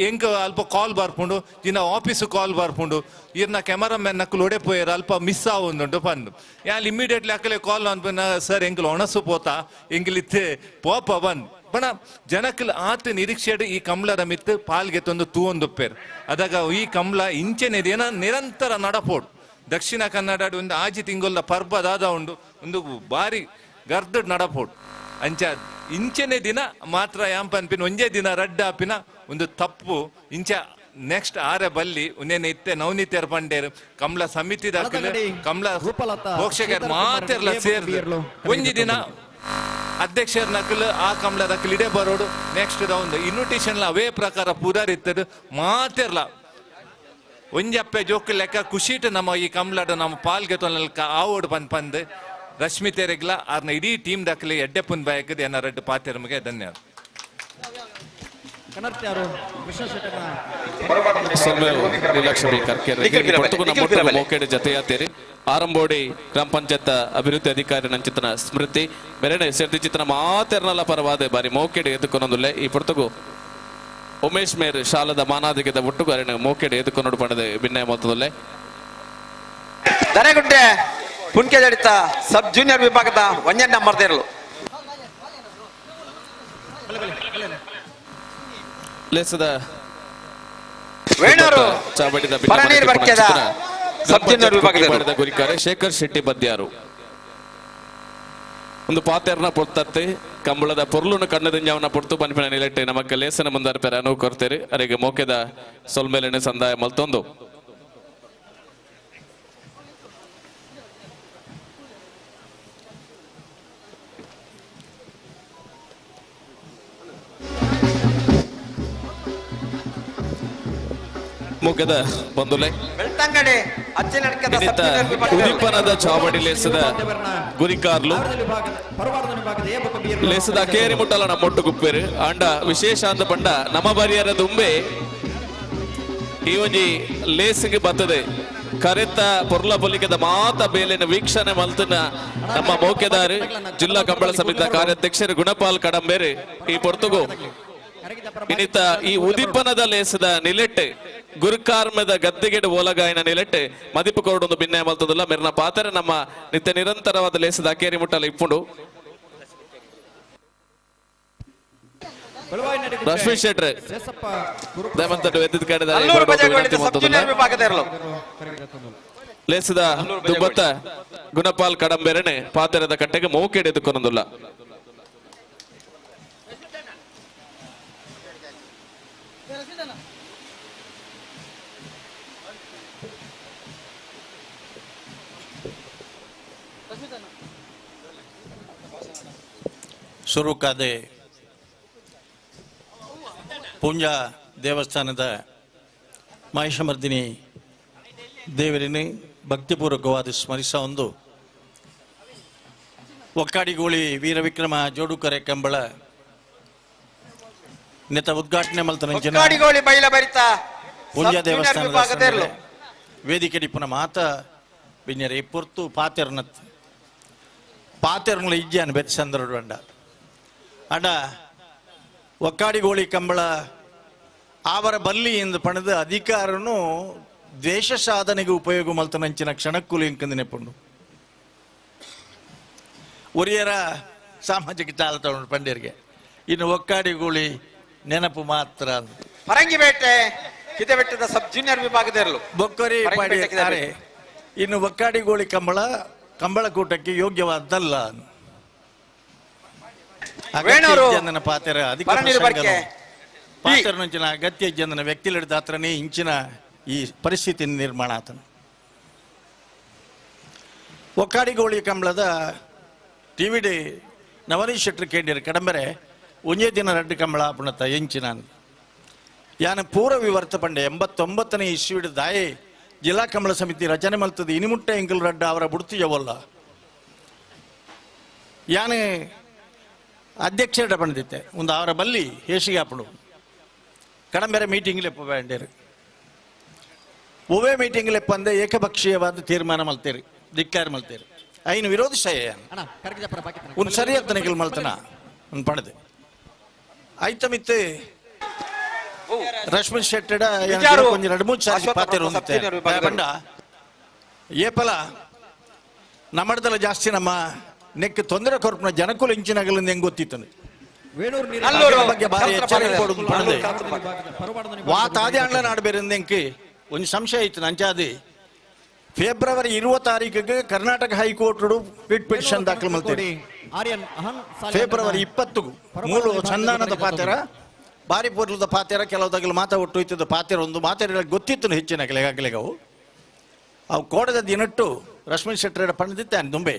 ಎಂಕ್ ಅಲ್ಪ ಕಾಲ್ ಬರ್ಪುಂಡು ಜಿನ ಆಫೀಸ್ ಕಾಲ್ ಬರ್ಪುಂಡು ಇರ್ನ ಕ್ಯಾಮರಾಮ್ಯಾನ್ ನಕ್ಕಲು ಒಡೆ ಪೋಯರ್ ಅಲ್ಪ ಮಿಸ್ ಆವೊಂದುಂಡು ಪಂದು ಯಾಲ್ ಇಮಿಡಿಯೇಟ್ಲಿ ಅಕಲೆ ಕಾಲ್ ಅನ್ಪುನ ಸರ್ ಎಂಕಲ್ ಒಣಸು ಪೋತಾ ಎಂಕಲಿತ್ತೆ ಪೋಪ ಬಂದು ಬಣ ಜನಕಲ್ ಆತ ನಿರೀಕ್ಷೆಡ್ ಈ ಕಮಲದ ಮಿತ್ತು ಪಾಲ್ಗೆ ತಂದು ತೂವೊಂದು ಪೇರ್ ಅದಾಗ ಈ ಕಮಲ ಇಂಚೆನೆ ದಿನ ನಿರಂತರ ನಡಪೋಡು ದಕ್ಷಿಣ ಕನ್ನಡ ಒಂದು ಆಜಿ ತಿಂಗೊಲ್ಲ ಪರ್ಬದಾದ ಉಂಡು ಒಂದು ಬಾರಿ ಗರ್ದ ನಡಪೋಡು ಅಂಚ ಇಂಚೆನೆ ದಿನ ಮಾತ್ರ ಯಾಂಪನ್ಪಿನ ಒಂಜೇ ದಿನ ರಡ್ಡ ಆಪಿನ ಒಂದು ತಪ್ಪು ಇಂಚ ನೆಕ್ಸ್ಟ್ ಆರೆ ಬಲ್ಲಿ ಉನ್ನೇನೆ ಇತ್ತೆ ನವನೀತಿಯರ್ ಪಂಡೇರು ಕಮಲ ಸಮಿತಿ ದಾಖಲೆ ಕಮಲ ಪೋಷಕರು ಮಾತೆರ್ಲ ಸೇರ್ದು ಒಂಜಿ ದಿನ ಅಧ್ಯಕ್ಷರ ನಕಲು ಆ ಕಮಲ ನಕಲು ಇಡೇ ಬರೋಡು ನೆಕ್ಸ್ಟ್ ಒಂದು ಇನ್ವಿಟೇಷನ್ ಅವೇ ಪ್ರಕಾರ ಪೂದಾರಿತ್ತದು ಮಾತಿರ್ಲ ಒಂಜಪ್ಪೆ ಜೋಕು ಲೆಕ್ಕ ಖುಷಿಟ್ ನಮ್ಮ ಈ ಕಮಲಡು ನಮ್ಮ ಪಾಲ್ಗೆ ತೊಲಕ ಆವೋಡು ಬಂದ್ ಪಂದ್ ರಶ್ಮಿ ತೆರೆಗ್ಲ ಆರ್ನ ಇಡೀ ಟೀಮ್ ದಾಖಲೆ ಎಡ್ಡೆಪ್ಪನ್ ಬಾಯಕದ ಎನ್ನ ರೆಡ್ಡು ಪಾತಿರ್ಮಗೆ ಧನ್ಯವಾದ. ಜತೆಯಾತೇರಿ ಆರಂಬೋಡಿ ಗ್ರಾಮ ಪಂಚಾಯತ್ ಅಭಿವೃದ್ಧಿ ಅಧಿಕಾರಿ ನಂಚಿತನ ಸ್ಮೃತಿ ಬೆರೆನೆ ಸೇರ್ತಿ ಚಿತ್ರನ ಮಾತೆರ್ನಲ್ಲ ಪರವಾದ ಬಾರಿ ಮೋಕೆಡೆ ಎದುಕೊನೊಂದುಲ್ಲೆ ಈ ಪೊರ್ತುಗು ಉಮೇಶ್ ಮೇರ್ ಶಾಲದ ಮಾನಾದಿಗೆದ ಒಟ್ಟುಗು ಅರೆನ ಮೋಕೆಡೆ ಎದುಕೊನೊಡು ಪಣದೆ ಭಿನ್ನಯ ಮೊತ್ತದಲ್ಲೆ. ದನೆಗುಡ್ಡೆ ಪುನ್ಕೆ ಜಡಿತ ಸಬ್ ಜೂನಿಯರ್ ವಿಭಾಗದ ಒಂಜನೇ ನಂಬರ್ ದೇರಲು ಲೇಸದ ವೇಣೂರು ಚಾವಡಿದ ಪರನೀರ್ ಬರ್ಕೆದ ಸಬ್ ಜೂನಿಯರ್ ವಿಭಾಗದ ಗುರಿಕಾರೆ ಶೇಖರ್ ಶೆಟ್ಟಿ ಬದ್ಯಾರು ಒಂದು ಪಾತೆರ್ನ ಪೊರ್ತತ್ತೆ ಕಂಬಳದ ಪೊರ್ಲುನು ಕಣ್ಣದಿಂಜವನ ಪೊರ್ತು ಪನ್ಪಿನ ನಿಲೆಟ್ಟೆ ನಮಕ್ ಲೇಸನ ಮುಂದಾರ್ಪೆರ ಅನುವು ಕೊರ್ತೇರಿ ಅರೆಗೆ ಮೋಕೆದ ಸೊಲ್ಮೇಲೆನೆ ಸಂದಾಯ ಮಲ್ತೊಂದು ಮುಗದ ಬಂದುಲೆ ಬೆಳ್ತಂಗಡಿ ಅಚ್ಚಿನಡ್ಕದ ಸಬ್ ಜೂನಿಯರ್ ವಿಭಾಗದ ಉದಿಪನದ ಚಾವಡಿ ಲೇಸದ ಗುರಿಕಾರ್ಲು ಲೇಸದ ಕೇರಿ ಮುಟ್ಟಲ ನಮ್ಮ ಒಟ್ಟು ಗುಪ್ಪೇರು ಆಂಡ ವಿಶೇಷ ಅಂದ ಪಂಡ ನಮ್ಮ ಬರಿಯರ ದುಂಬೆ ಈ ಒಂಜಿ ಲೇಸಿಗೆ ಬರ್ತದೆ ಕರೆತ ಪೊರ್ಲ ಪೊಲಿಕೆದ ಮಾತ ಬೇಲಿನ ವೀಕ್ಷಣೆ ಮಲ್ತನ ನಮ್ಮ ಮೌಕ್ಯದಾರು ಜಿಲ್ಲಾ ಕಂಬಳ ಸಮಿತಿ ಕಾರ್ಯಾಧ್ಯಕ್ಷರು ಗುಣಪಾಲ್ ಕಡಂಬೇರು ಈ ಪೊರ್ತುಗು ಇನ್ನಿತ ಈ ಉದಿಪನದ ಲೇಸದ ನಿಲೆಟ್ಟೆ ಗುರುಕಾರ್ಮದ ಗದ್ದೆಗೆಡು ಓಲಗಾಯಿನ ನಿಲೆಟ್ಟೆ ಮದಿಪು ಕೊರಡೊಂದು ಭಿನ್ನಯ ಮಲ್ತದಲ್ಲ ಮೆರ್ನ ಪಾತ್ರೆ ನಮ್ಮ ನಿತ್ಯ ನಿರಂತರವಾದ ಲೇಸದ ಅಕೇರಿ ಮುಟ್ಟಲ ಇಪ್ಪುಂಡು. ರಶ್ಮಿ ಶೆಟ್ರೆ ಲೇಸದ ದುಬ್ಬತ್ತ ಗುಣಪಾಲ್ ಕಡಂಬೆರನೆ ಪಾತ್ರದ ಕಟ್ಟೆಗೆ ಮೌಕೆಡೆ ಎದುಕೊನೊಂದುಲ್ಲ. ಸುರುಕಾದೆ ಪೂಂಜಾ ದೇವಸ್ಥಾನದ ಮಹಿಷಮರ್ದಿನಿ ದೇವರನ್ನೇ ಭಕ್ತಿಪೂರ್ವಕವಾದ ಸ್ಮರಿಸ ಒಂದು ಒಕ್ಕಾಡಿಗೋಳಿ ವೀರವಿಕ್ರಮ ಜೋಡುಕರೆ ಕಂಬಳ ನೆತ ಉದ್ಘಾಟನೆ ಮಲ್ತನ ಒಕ್ಕಾಡಿಗೋಳಿ ಬೈಲ ಬರಿತ ಪೂಂಜಾ ದೇವಸ್ಥಾನದ ವೇದಿಕೆ ಡಿಪ್ಪುನ ಮಾತ ಬಿನ್ಯರೆ ಪೊರ್ತು ಪಾತೆರ್ನತ್ ಪಾತೆರ್ನುಲ ಇಜ್ಜಾನ್ ಬೆತ್ ಸಂದರ್ಭ ಅಂಡ ಅಡ ಒಕ್ಕಾಡಿಗೋಳಿ ಕಂಬಳ ಆವರ ಬಲ್ಲಿ ಎಂದು ಪಣದ ಅಧಿಕಾರನು ದ್ವೇಷ ಸಾಧನೆಗೆ ಉಪಯೋಗ ಮಲ್ತನಂಚಿನ ಕ್ಷಣಕ್ಕೂಲಿ ಇಂಕಂದು ನೆಪುಂಡು ಒರಿಯರ ಸಾಮಾಜಿಕ ಜಾಲತಾಣ ಪಂಡ್ಯರಿಗೆ ಇನ್ನು ಒಕ್ಕಾಡಿಗೋಳಿ ನೆನಪು ಮಾತ್ರ. ಪರಂಗಿಪೇಟೆ ಕಿದೆಬೆಟ್ಟದ ಸಬ್ ಜೂನಿಯರ್ ವಿಭಾಗದಲ್ಲೂ ಬೊಕ್ಕರಿ ಪಾಡಿದ್ದಾರೆ. ಇನ್ನು ಒಕ್ಕಾಡಿಗೋಳಿ ಕಂಬಳ ಕಂಬಳಕೂಟಕ್ಕೆ ಯೋಗ್ಯವಾದ್ದಲ್ಲ. ಪಾತೆರ ಅಧಿಕ ಪಾತೆರನಂಚಿನ ಅಗತ್ಯ ಜನನ ವ್ಯಕ್ತಿಲಿಡಿದ ಹತ್ರನೇ ಇಂಚಿನ ಈ ಪರಿಸ್ಥಿತಿ ನಿರ್ಮಾಣ ಆತನು. ಒಕ್ಕಾಡಿಗೋಳಿ ಕಂಬಳದ T V D Navneesh Shettar ಕೇಂದ್ರ ಕಡಂಬರೆ ಒಂದೇ ದಿನ ರಡ್ಡು ಕಂಬಳ ಪುಣತ ಎಂಚಿನ ಯಾನ ಪೂರ್ವ ವಿವರ್ತ ಪಂಡೆ 89ನೇ ಇಸ್ವಿಡ್ ದಾಯೆ ಜಿಲ್ಲಾ ಕಂಬಳ ಸಮಿತಿ ರಚನೆ ಮಲ್ತದ ಇನಿಮುಟ್ಟೆ ಎಂಕಲ್ ರಡ್ಡ ಅವರ ಬುಡ್ತಿಯವಲ್ಲ ಯಾನೆ ಅಧ್ಯಕ್ಷರ ಬಂದಿತ್ತೆ ಒಂದು ಅವರ ಬಲ್ಲಿ ಹೇಸಿಗೆ ಆಪಡು ಕಡಂಬೆರೆ ಮೀಟಿಂಗ್ ಲೆಪ್ಪ ಬೇಂಡೇರು ಒವೇ ಮೀಟಿಂಗ್ ಲೆಪ್ಪ ಅಂದೆ ಏಕಪಕ್ಷೀಯವಾದ ತೀರ್ಮಾನ ಮಲ್ತೇರಿ ಧಿಕ್ಕಾರ ಮಲ್ತೇರಿ ಐನು ವಿರೋಧಿಸಯ್ಯ ಒಂದು ಸರಿ ಅರ್ಥನಿಗೆ ಮಲ್ತನ ಒಂದು ಪಣದೆ ಆಯ್ತ ಮಿತ್ತೆ ರಶ್ಮಿ ಶೆಟ್ಟಡ ಕೊಂಚ ಎರಡು ಮೂರು ಸಾರಿ ಪಾತೆರು ಬಂಡ ಏಪಲ ನಮ್ಮಡದಲ್ಲ ಜಾಸ್ತಿ ನಮ್ಮ ನೆಕ್ ತೊಂದರೆ ಕೊರಪುನ ಜನಕುಲ ಇಂಚಿನಗಲಿಂದ ಹೆಂಗ್ ಗೊತ್ತಿತ್ತು ಬಗ್ಗೆ ಭಾರಿ ಎಚ್ಚರಿಕೆ ಕೊಡೋದು ಪಣದೆ ವಾತಾದಿ ಅಂಡ್ಲ ನಾಡ್ಬೇರಿಂದ ಎಂಕಿ ಒಂದು ಸಂಶಯ ಇತ್ತು ನಂಚಾದಿ ಫೆಬ್ರವರಿ 20 ತಾರೀಕಿಗೆ ಕರ್ನಾಟಕ ಹೈಕೋರ್ಟ್ ರಿಟ್ ಪಿಟಿಷನ್ ದಾಖಲು ಮಾಡ್ತೀರಿ. ಫೆಬ್ರವರಿ 20 ಮೂರು ಸಂಧಾನದ ಪಾತೆರ ಬಾರಿ ಪೊರ್ಲದ ಪಾತೆರ ಕೆಲವುದಾಗಲು ಮಾತಾ ಒಟ್ಟು ಇತ್ತಿದ್ದ ಪಾತೆರ ಒಂದು ಮಾತೆರ ಗೊತ್ತಿತ್ತು ಹೆಚ್ಚಿನ ಅವು ಅವು ಕೋಡದ ದಿನಟ್ಟು ರಶ್ಮಿ ಶೆಟ್ಟರ ಪಣದಿತ್ತೆ ದುಂಬೆ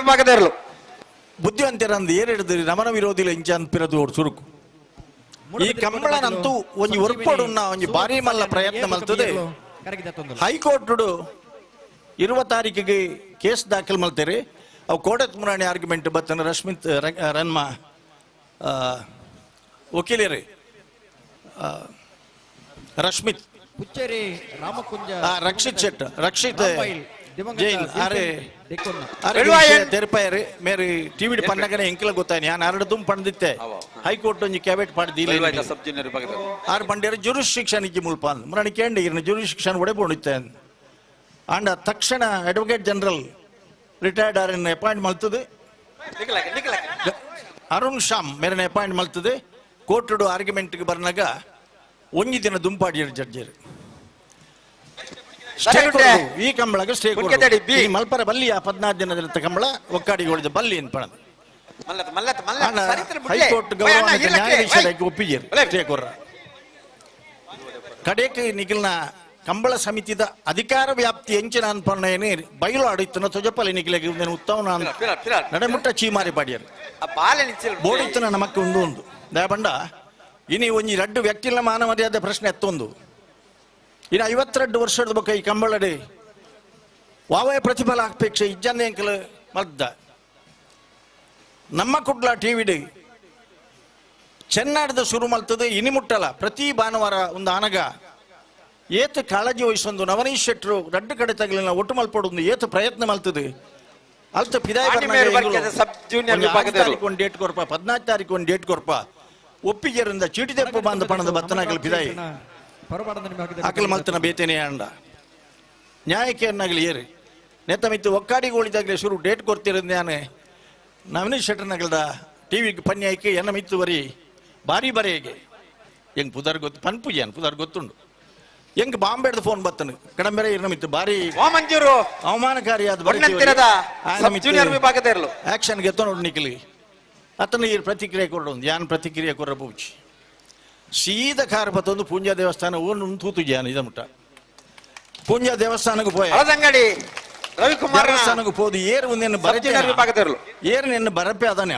ವಿಭಾಗದ ಬುದ್ಧಿವಂತರಂದು ಏರ್ ಹಿಡಿದ್ರಿ ನಮನ ವಿರೋಧಿಲ ಇಂಚ ಅನ್ಪಿರದು ಸುರುಕು ಈ ಕಂಬಳನಂತೂ ಒಂಜಿ ಒರ್ಪೊಡುನ್ನ ಒಂಜಿ ಭಾರಿ ಮಲ್ಲ ಪ್ರಯತ್ನ ಮಲ್ತದೆ. ಹೈಕೋರ್ಟ್ 20 ತಾರೀಕಿಗೆ ಕೇಸ್ ದಾಖಲು ಮಲ್ತೇರಿ. ಅವು ಕೋಡತ್ ಮುರಾಣಿ ಆರ್ಗ್ಯುಮೆಂಟ್ ಬತ್ತನ ರಶ್ಮಿತ್ ರನ್ಮ ವಕೀಲರಿ ರಶ್ಮಿತ್ ಪುಚ್ಚೇರಿ ರಾಮಕುಂಜ ರಕ್ಷಿತ್ ಶೆಟ್ ರಕ್ಷಿತ್ ಜೈನ್ ಅರೆ ಅರೆ ತೆರಪಾಯರಿ ಮೇರಿ ಟಿವಿ ಪನ್ನಗನೆ ಎಂಕಲ ಗೊತ್ತಾಯ್ತು ನಾನು ಅರಡು ದುಮ್ ಪಣದಿತ್ತೆ ಹೈಕೋರ್ಟ್ ಒಂಜಿ ಕ್ಯಾಬೆಟ್ ಪಾಡ್ದಿಲ್ಲ ಆರು ಬಂಡೇರು ಜುರಿಸ್ಡಿಕ್ಷನ್ ಇಜ್ಜಿ ಮುಲ್ಪ ಅಂದ್ ಮುರಾಣಿ ಕೇಂಡಿ ಇರ್ನ ಜುರಿಸ್ಡಿಕ್ಷನ್ ಒಡೆ ಬೋಣಿತ್ತೆ ಅಂಡ ತಕ್ಷಣ ಅಡ್ವೊಕೇಟ್ ಜನರಲ್ ರಿಟೈರ್ಡ್ ಆರನ್ನ ಅಪಾಯಿಂಟ್ ಮಲ್ತದೆ ಅರುಣ್ ಶ್ಯಾಮ್ ಮೇರನ್ನ ಅಪಾಯಿಂಟ್ ಮಲ್ತದೆ. ಕೋರ್ಟುಡು ಆರ್ಗ್ಯುಮೆಂಟ್ಗೆ ಬರ್ನಾಗ ಒಂಜಿ ದಿನ ದುಂಪಾಡಿಯರು ಜಡ್ಜರು ಈ ಕಂಬಳಗ ಸ್ಟೇ ಮಲ್ಪರ ಬಲ್ಲಿ ಆ 14 ದಿನದ ಕಂಬಳ ಒಕ್ಕಾಡಿಗೊಳಿದ ಬಲ್ಲಿ ಅನ್ಪಣದ ಹೈಕೋರ್ಟ್ ಗೌರವಾನ್ವಿತ ನ್ಯಾಯಾಧೀಶರಾಗಿ ಒಪ್ಪಿಜರು ಸ್ಟೇ ಕೊರ್ರ. ಕಡೆಗೆ ನಿಖಿಲ್ನ ಕಂಬಳ ಸಮಿತಿದ ಅಧಿಕಾರ ವ್ಯಾಪ್ತಿ ಎಂಚಿನ ಅನ್ಪಣ್ಣೇನೆ ಬಯಲು ಆಡಿತ್ತನ ತೊಜಪಲಿ ನಿಖಿಲಿಗೆ ಉತ್ತಮ ನಡೆಮುಟ್ಟ ಚೀಮಾರಿ ಪಾಡಿಯರು ಬೋಡಿತ್ತನ ನಮಕ್ಕೆ ಒಂದು ಒಂದು ದಯಬಂಡ ಇನಿ ಒಂಜಿ ರಡ್ಡು ವ್ಯಕ್ತಿಲ ಮಾನ ಮರ್ಯಾದೆ ಪ್ರಶ್ನೆ ಎತ್ತೊಂದು. ಇನ್ನು 52 ವರ್ಷದ ಬೊಕ್ಕ ಈ ಕಂಬಳಡಿ ವಾವಯ ಪ್ರತಿಫಲ ಅಪೇಕ್ಷೆ ಇಜ್ಜಂದೆ ಅಂಕಲ್ ಮದ್ದ ನಮ್ಮ ಕುಡ್ಲ ಟಿ ವಿ ಚೆನ್ನಾಡದ ಶುರು ಮಲ್ತದೆ ಇನಿ ಮುಟ್ಟಲ ಪ್ರತಿ ಭಾನುವಾರ ಒಂದು ಆನಗ ಏತ ಕಾಳಜಿ ವಹಿಸೊಂದು ನವನೀಶ್ ಶೆಟ್ಟರು ರಡ್ಡು ಕಡೆ ತಗಲಿನ ಒಟ್ಟು ಮಲ್ಪಡೊಂದು ಏತ ಪ್ರಯತ್ನ ಮಲ್ತದೆ ಅಲ್ತ ಪಿದಾಯ ಒಂದು ಡೇಟ್ ಕೊರ್ಪ 14 ತಾರೀಕು ಒಂದು ಡೇಟ್ ಕೊರ್ಪ ಒಪ್ಪಿಗೆರಿಂದ ಚೀಟಿ ತೆಪ್ಪ ಬಂದ ಪಣದ ಬತ್ತನಾಗಲಿ ಪಿದಾಯಿ ಅಕಲ್ ಮಲ್ತನ ಬೇತೇನೆ ಅಂಡ ನ್ಯಾಯಕ್ಕೆ ಅನ್ನಾಗಲಿ ಏರಿ ನೆತ್ತ ಮಿತ್ತು ಒಕ್ಕಾಡಿಗೋಳಿದಾಗಲೇ ಶುರು ಡೇಟ್ ಕೊಡ್ತಿರೋದು ನಾನು ನವನೀಶ್ ಶೆಟ್ಟರ್ನಗಲ್ದ ಟಿ ವಿಗೆ ಪನ್ಯಾಯಕ್ಕೆ ಎನ್ನ ಮಿತ್ತು ಬರೀ ಭಾರಿ ಬರೆಯಗೆ ಹೆಂಗೆ ಪುದಾರ್ ಗೊತ್ತು ಪನ್ಪುಜಾನ್ ಪುದಾರ್ ಗೊತ್ತುಂಡು ಹೆಂಗೆ ಬಾಂಬೆಡ್ದ ಫೋನ್ ಬತ್ತನು ಕಡಂಬೆರೆ ಇರ್ನ ಮಿತ್ತು ಭಾರಿ ಅವಮಾನಕಾರಿಯಾದ ಆಕ್ಷನ್ ಗೆತ್ತ ನೋಡಿ ನಿಖಲಿ ಅತನ ಈ ಪ್ರತಿಕ್ರಿಯೆ ಕೊಡೋದು ಯಾನ್ ಪ್ರತಿಕ್ರಿಯೆ ಕೊರ ಪೂಜಿ ಸೀದಾ ಕಾರ್ ಬತ್ತೊಂದು ಪೂಂಜಾ ದೇವಸ್ಥಾನ ಊರು ತೂತು ಜಾನ ಇದ ಮುಟ್ಟ ಪೂಂಜಾ ದೇವಸ್ಥಾನಕ್ಕೆ ಪೋಯ ರವಿಕುಮಾರ್ ದೇವಸ್ಥಾನಕ್ಕೆ ಪೋದು ಏರು ಒಂದೇನು ಬರಪೆ ಏರು ನಿನ್ನ ಬರಪೆ ಅದನ್ನ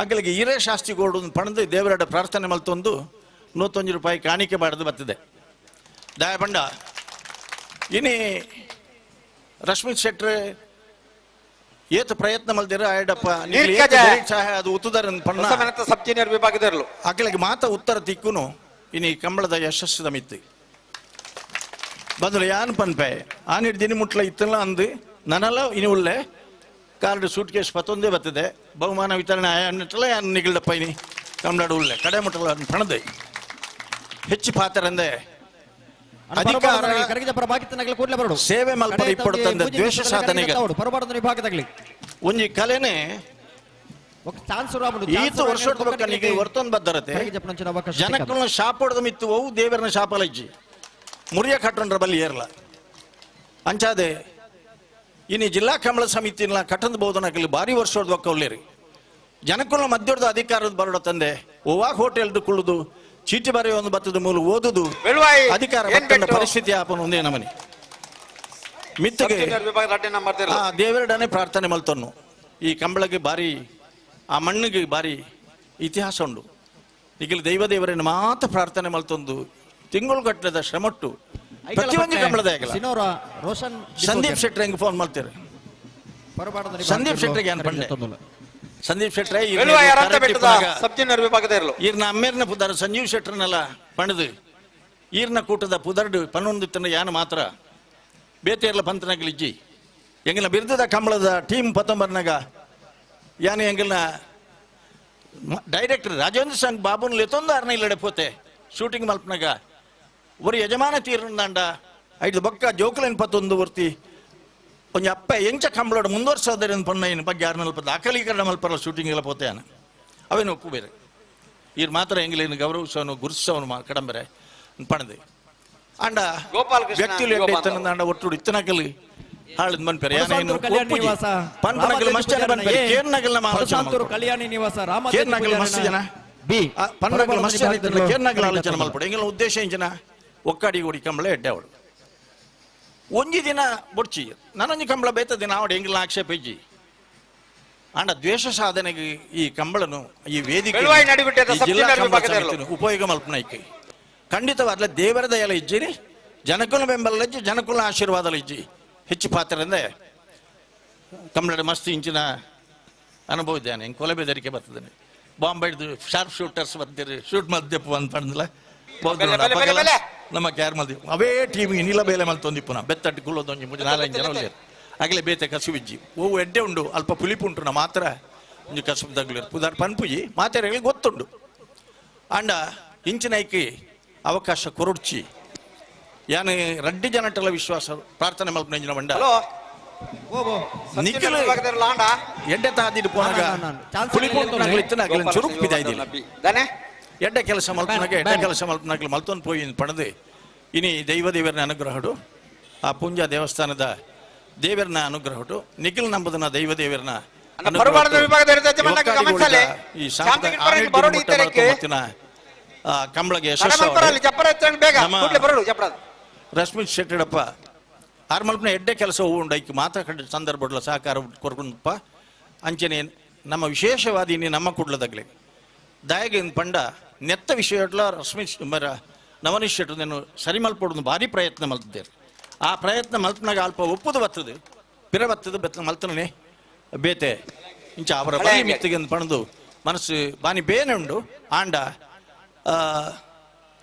ಅಗಲಿಗೆ ಈರೇ ಶಾಸ್ತಿ ಕೊಡು ಪಣದು ದೇವರಡ ಪ್ರಾರ್ಥನೆ ಮಲ್ತೊಂದು 101 ರೂಪಾಯಿ ಕಾಣಿಕೆ ಮಾಡದು ಬರ್ತದೆ ದಯಬಂಡ ಇನಿ ರಶ್ಮಿತ್ ಶೆಟ್ರೆ ಏತ ಪ್ರಯತ್ನ ಮಲ್ದಿರ ಆಯಡಪ್ಪ ಅದು ಉತ್ತುದಾರ ಪಣ್ಣ ಸಬ್ ಜೂನಿಯರ್ ವಿಭಾಗದಲ್ಲೂ ಅಕಲಿಗೆ ಮಾತ ಉತ್ತರ ತಿಕ್ಕುನು ಇನಿ ಕಂಬಳದ ಯಶಸ್ಸದ ಮಿತ್ತು ಬಂದ್ರೆ ಯಾನ್ ಪನ್ಪೆ ಆನಿಡ್ ದಿನ ಮುಟ್ಲ ಇತ್ತಲ್ಲ ಅಂದು ನನ್ನಲ್ಲ ಇನಿ ಉಳ್ಳೆ ಕಾರ್ಡ್ ಸೂಟ್ ಕೇಸ್ ಪತ್ತೊಂದೇ ಬರ್ತದೆ ಬಹುಮಾನ ವಿತರಣೆ ಆಯನ್ನಟ್ಟಲ್ಲ ಯಾನ್ ನಿಗಲ್ಡಪ್ಪ ಇನಿ ಕಂಬಳಾಡು ಉಳ್ಳೆ ಕಡೆ ಮುಟ್ಟಲ್ಲ ಪಣದೆ ಹೆಚ್ಚು ಪಾತ್ರಂದೆ ಅಧಿಕಾರ ಸೇವೆ ಮಲ್ಪರ ಇಪ್ಪಡುತ್ತಂದೆ ದ್ವೇಷ ಸಾಧನೆಗೆ ಒಂಜಿ ಕಲೆನೆ ಈತ ವರ್ಷದ ಬೊಕ್ಕ ವರ್ತೊಂದು ಬದ್ದರತೆ ಜನಕ್ಕೂ ಶಾಪೊಡ್ದ ಮಿತ್ತು ಅವು ದೇವರನ ಶಾಪಲಜ್ಜಿ ಮುರಿಯ ಕಟ್ಟೊಂಡ್ರ ಬಲ್ಲಿ ಏರ್ಲ ಅಂಚಾದೆ ಇನಿ ಜಿಲ್ಲಾ ಕಂಬಳ ಸಮಿತಿನ ಕಟ್ಟಂದು ಬೋಧನಕಲ್ಲಿ ಭಾರಿ ವರ್ಷದ ಬೊಕ್ಕ ಉಲ್ಲೇರಿ ಜನಕ್ಕೂ ಮಧ್ಯದ ಅಧಿಕಾರದ ಬರಡ ತಂದೆ ಓವಾ ಹೋಟೆಲ್ದು ಕುಳ್ಳುದು ಚೀಟಿ ಬರೆಯುವ ಒಂದು ಬತ್ತದ ಮೂಲ ಓದುದು ಅಧಿಕಾರ ಪರಿಸ್ಥಿತಿ ಆಪನ ಒಂದೇ ನಮನಿ ಮಿತ್ತಿಗೆ ಆ ದೇವರಡನೆ ಪ್ರಾರ್ಥನೆ ಮಲ್ತನ್ನು ಈ ಕಂಬಳಗೆ ಭಾರಿ ಆ ಮಣ್ಣಿಗೆ ಭಾರಿ ಇತಿಹಾಸ ಉಂಡು ಈಗ ದೈವ ದೇವರನ್ನು ಮಾತ್ರ ಪ್ರಾರ್ಥನೆ ಮಲ್ತೊಂದು ತಿಂಗಳು ಗಟ್ಟಲೆದ ಶ್ರಮಟ್ಟು ಪ್ರತಿಯೊಂದು ಕಂಬಳದ ರೋಷನ್ ಸಂದೀಪ್ ಶೆಟ್ಟಿ ಹೆಂಗ್ ಫೋನ್ ಮಾಡ್ತಾರೆ ಸಂದೀಪ್ ಶೆಟ್ಟಿಗೆ ಏನ್ ಪಂಡೆ ಸಂದೀಪ್ ಶೆಟ್ರೆ ಈರ್ನ ಅಮ್ಮೇರ್ನ ಪುದಾರ ಸಂಜೀವ್ ಶೆಟ್ರನ್ನೆಲ್ಲ ಪಣದು ಈರ್ನ ಕೂಟದ ಪುದರ್ಡು ಪನ್ನೊಂದು ಯಾನ ಮಾತ್ರ ಬೇತೇರ್ಲ ಪಂತನಗಲಿಜ್ಜಿ ಎಂಗಲ್ನ ಬಿರುದದ ಕಂಬಳದ ಟೀಮ್ ಪತ್ತೊಂಬರ್ನಾಗ ಯಾನ ಎಂಗಲ್ನ ಡೈರೆಕ್ಟರ್ ರಾಜೇಂದ್ರ ಸಂಗ್ ಬಾಬುನ್ ಲೆತ್ತೊಂದು ಅರ್ನ ಇಲ್ಲಡೆ ಪೋತೆ ಶೂಟಿಂಗ್ ಮಲ್ಪನಾಗ ಒರಿ ಯಜಮಾನ ತೀರ್ನಂಡ ಐದು ಬೊಕ್ಕ ಜೋಕುಲೆನ್ ಪತ್ತೊಂದು ವರ್ತಿ ಒಂಜಿ ಅಪ್ಪ ಎಂಚ ಕಂಬಳೋಡು ಮುಂದುವರ್ಸೋದರಿಂದ ಪಣ್ಣ ಏನು ಬಗ್ಗೆ ಯಾರನ್ನಲ್ಪ ದಾಖಲೀಕರಣ ಮಲ್ಪರಲ್ಲ ಶೂಟಿಂಗ್ ಎಲ್ಲ ಪೋತೆ ಅವೇನು ಒಪ್ಪು ಬೇರೆ ಈರ್ ಮಾತ್ರ ಎಂಗ್ಲೇನು ಗೌರವಿಸೋನು ಗುರುಸವನು ಕಡಂಬರೆ ಪಣದೆ ಅಂಡ ವ್ಯಕ್ತಿಲು ಎಡ್ಡೆ ಇತ್ತನಂದ ಅಂಡ ಒಟ್ಟು ಇತ್ತನಕಲಿ ಹಾಳದ್ ಮನ್ಪೆರೆ ಪನ್ಪನಕಲ್ ಮಸ್ತ್ ಜನ ಬನ್ಪೆರೆ ಕೇರ್ನಗಲ್ ನಮ್ಮ ಆಲೋಚನೆ ಕಲ್ಯಾಣಿ ನಿವಾಸ ರಾಮ ಕೇರ್ನಗಲ್ ಮಸ್ತ್ ಜನ ಬಿ ಪನ್ಪನಕಲ್ ಮಸ್ತ್ ಜನ ಇತ್ತಲ್ಲ ಕೇರ್ನಗಲ್ ಆಲೋಚನೆ ಮಲ್ಪಡೆ ಎಂಗಲ ಉದ್ದೇಶ ಇಂಚಿನ ಒಕ್ಕಾಡಿ ಗುಡಿ ಕಂಬಳ ಎಡ್ಡೆ ಅವಳು ಒಂಜಿ ದಿನ ಬೊಡ್ಚಿ ನಾನೊಂಜಿ ಕಂಬಳ ಬೇತ ದಿನ ಆವಡ ಎಂಗ್ಲ ಆಕ್ಷೇಪ ಇಜ್ಜಿ ಅಂಡ ದ್ವೇಷ ಸಾಧನೆಗೆ ಈ ಕಂಬಳನು ಈ ವೇದಿಕೆ ಜಿಲ್ಲಾ ಕಂಬಳ ಸಮಿತಿನು ಉಪಯೋಗ ಮಲ್ಪನೈಕೆ ಖಂಡಿತವಾಗ್ಲ ದೇವರ ದಯಲ ಇಜ್ಜಿರಿ ಜನಕುಲ ಬೆಂಬಲ ಇಜ್ಜಿ ಜನಕುಲ ಆಶೀರ್ವಾದಲ ಇಜ್ಜಿ ಹೆಚ್ಚು ಪಾತ್ರಂದೆ ಕಂಬಳದ ಮಸ್ತ್ ಇಂಚಿನ ಅನುಭವ ಇದ್ದಾನೆ ಹಿಂಗೆ ಕೊಲೆ ಬೆದರಿಕೆ ಬರ್ತದೆ ಬಾಂಬೆ ಹಿಡಿದು ಶಾರ್ಪ್ ಶೂಟರ್ಸ್ ಬರ್ತೀರಿ ಶೂಟ್ ಮಲ್ದೆಪ್ಪು ಅಂತ ಪಂಡಲ ನಮ್ಮ ಕ್ಯಾರ್ ಮಲ್ದಿ ಅವೇ ಟೀಮ್ ನೀಲ ಬೇಲೆ ಮಲ್ತೊಂದಿಪ್ಪುನ ಬೆತ್ತಟ್ಟು ಕುಳ್ಳೊಂದು ಮುಂಚೆ ನಾಲ್ಕು ಜನ ಉಳ್ಳೇರು ಆಗಲೇ ಬೇತೆ ಕಸುಬಿಜ್ಜಿ ಓವು ಎಡ್ಡೆ ಉಂಡು ಅಲ್ಪ ಪುಲಿಪು ಉಂಟು ನಾ ಮಾತ್ರ ಒಂಜಿ ಕಸುಬು ತಗ್ಲಿರು ಪುದಾರ್ ಪನ್ಪುಜಿ ಮಾತೆರೆಗಳಿಗೆ ಗೊತ್ತುಂಡು ಅಂಡ ಇಂಚಿನ ಐಕಿ ಅವಕಾಶ ಕೊರಡ್ಚಿ ಯಾನು ರಡ್ಡಿ ಜನಟಲ ವಿಶ್ವಾಸ ಪ್ರಾರ್ಥನೆ ಮಲ್ಪನ ಇಂಚಿನ ಬಂಡ ನಿಖಿಲ್ ಎಡ್ಡೆ ತಾದಿಡು ಪೋನಾಗ ಪುಲಿಪು ಉಂಟು ಇತ್ತನಾಗಲಿ ಚುರುಕು ಪಿದಾಯ್ದಿಲ್ಲ ಎಡ್ಡೆ ಕೆಲಸ ಮಲ್ಪನಾಗ ಎಡ್ಡೆ ಕೆಲಸ ಮಲ್ಪನಾಗಲಿ ಮಲ್ತೊಂದು ಪೋಯಿ ಪಣದು ಇನಿ ದೈವ ದೇವರನ ಅನುಗ್ರಹಡು ಆ ಪುಂಜ ದೇವಸ್ಥಾನದ ದೇವರನ ಅನುಗ್ರಹಡು ನಿಖಿಲ್ ನಂಬುದನ ದೈವ ದೇವರನ ಈ ಕಂಬಳಗೆ ಯಶಸ್ಸು ರಶ್ಮಿ ಶೆಟ್ಟಿಡಪ್ಪ ಆರ್ಮಲ್ಪನ ಎಡ್ಡೆ ಕೆಲಸ ಹೂವು ಐಕ್ ಮಾತ್ರ ಕಂಡ ಸಂದರ್ಭ ಸಹಕಾರ ಕೊರ್ಕೊಂಡಪ್ಪ ಅಂಚನೆ ನಮ್ಮ ವಿಶೇಷವಾದ ಇನಿ ನಮ್ಮ ಕುಡ್ಲದಾಗಲಿ ದಾಯಗೆ ಪಂಡ ನೆತ್ತ ವಿಷಯ ರಶ್ಮಿ ಮರ ನವನೀಶ್ ಶೆಟ್ಟರು నేను ಸರಿ ಮಲ್ಪೊಡು ಭಾರಿ ಪ್ರಯತ್ನ ಮಲ್ತಿದ್ದೇನೆ ಆ ಪ್ರಯತ್ನ ಮಲ್ಪನಾಗ ಅಲ್ಪ ಒಪ್ಪುದು ಬರ್ತದೆ ಪಿರ ಬರ್ತದೆ ಬೆತ್ತ ಮಲ್ತನೇ ಬೇತೆ ಇಂಚ ಅವರ ಬಲಿ ಮಿತ್ತಿಗೆ ಪಣದು ಮನಸ್ಸು ಬಾನಿ ಬೇನೆ ಉಂಡು ಆಂಡ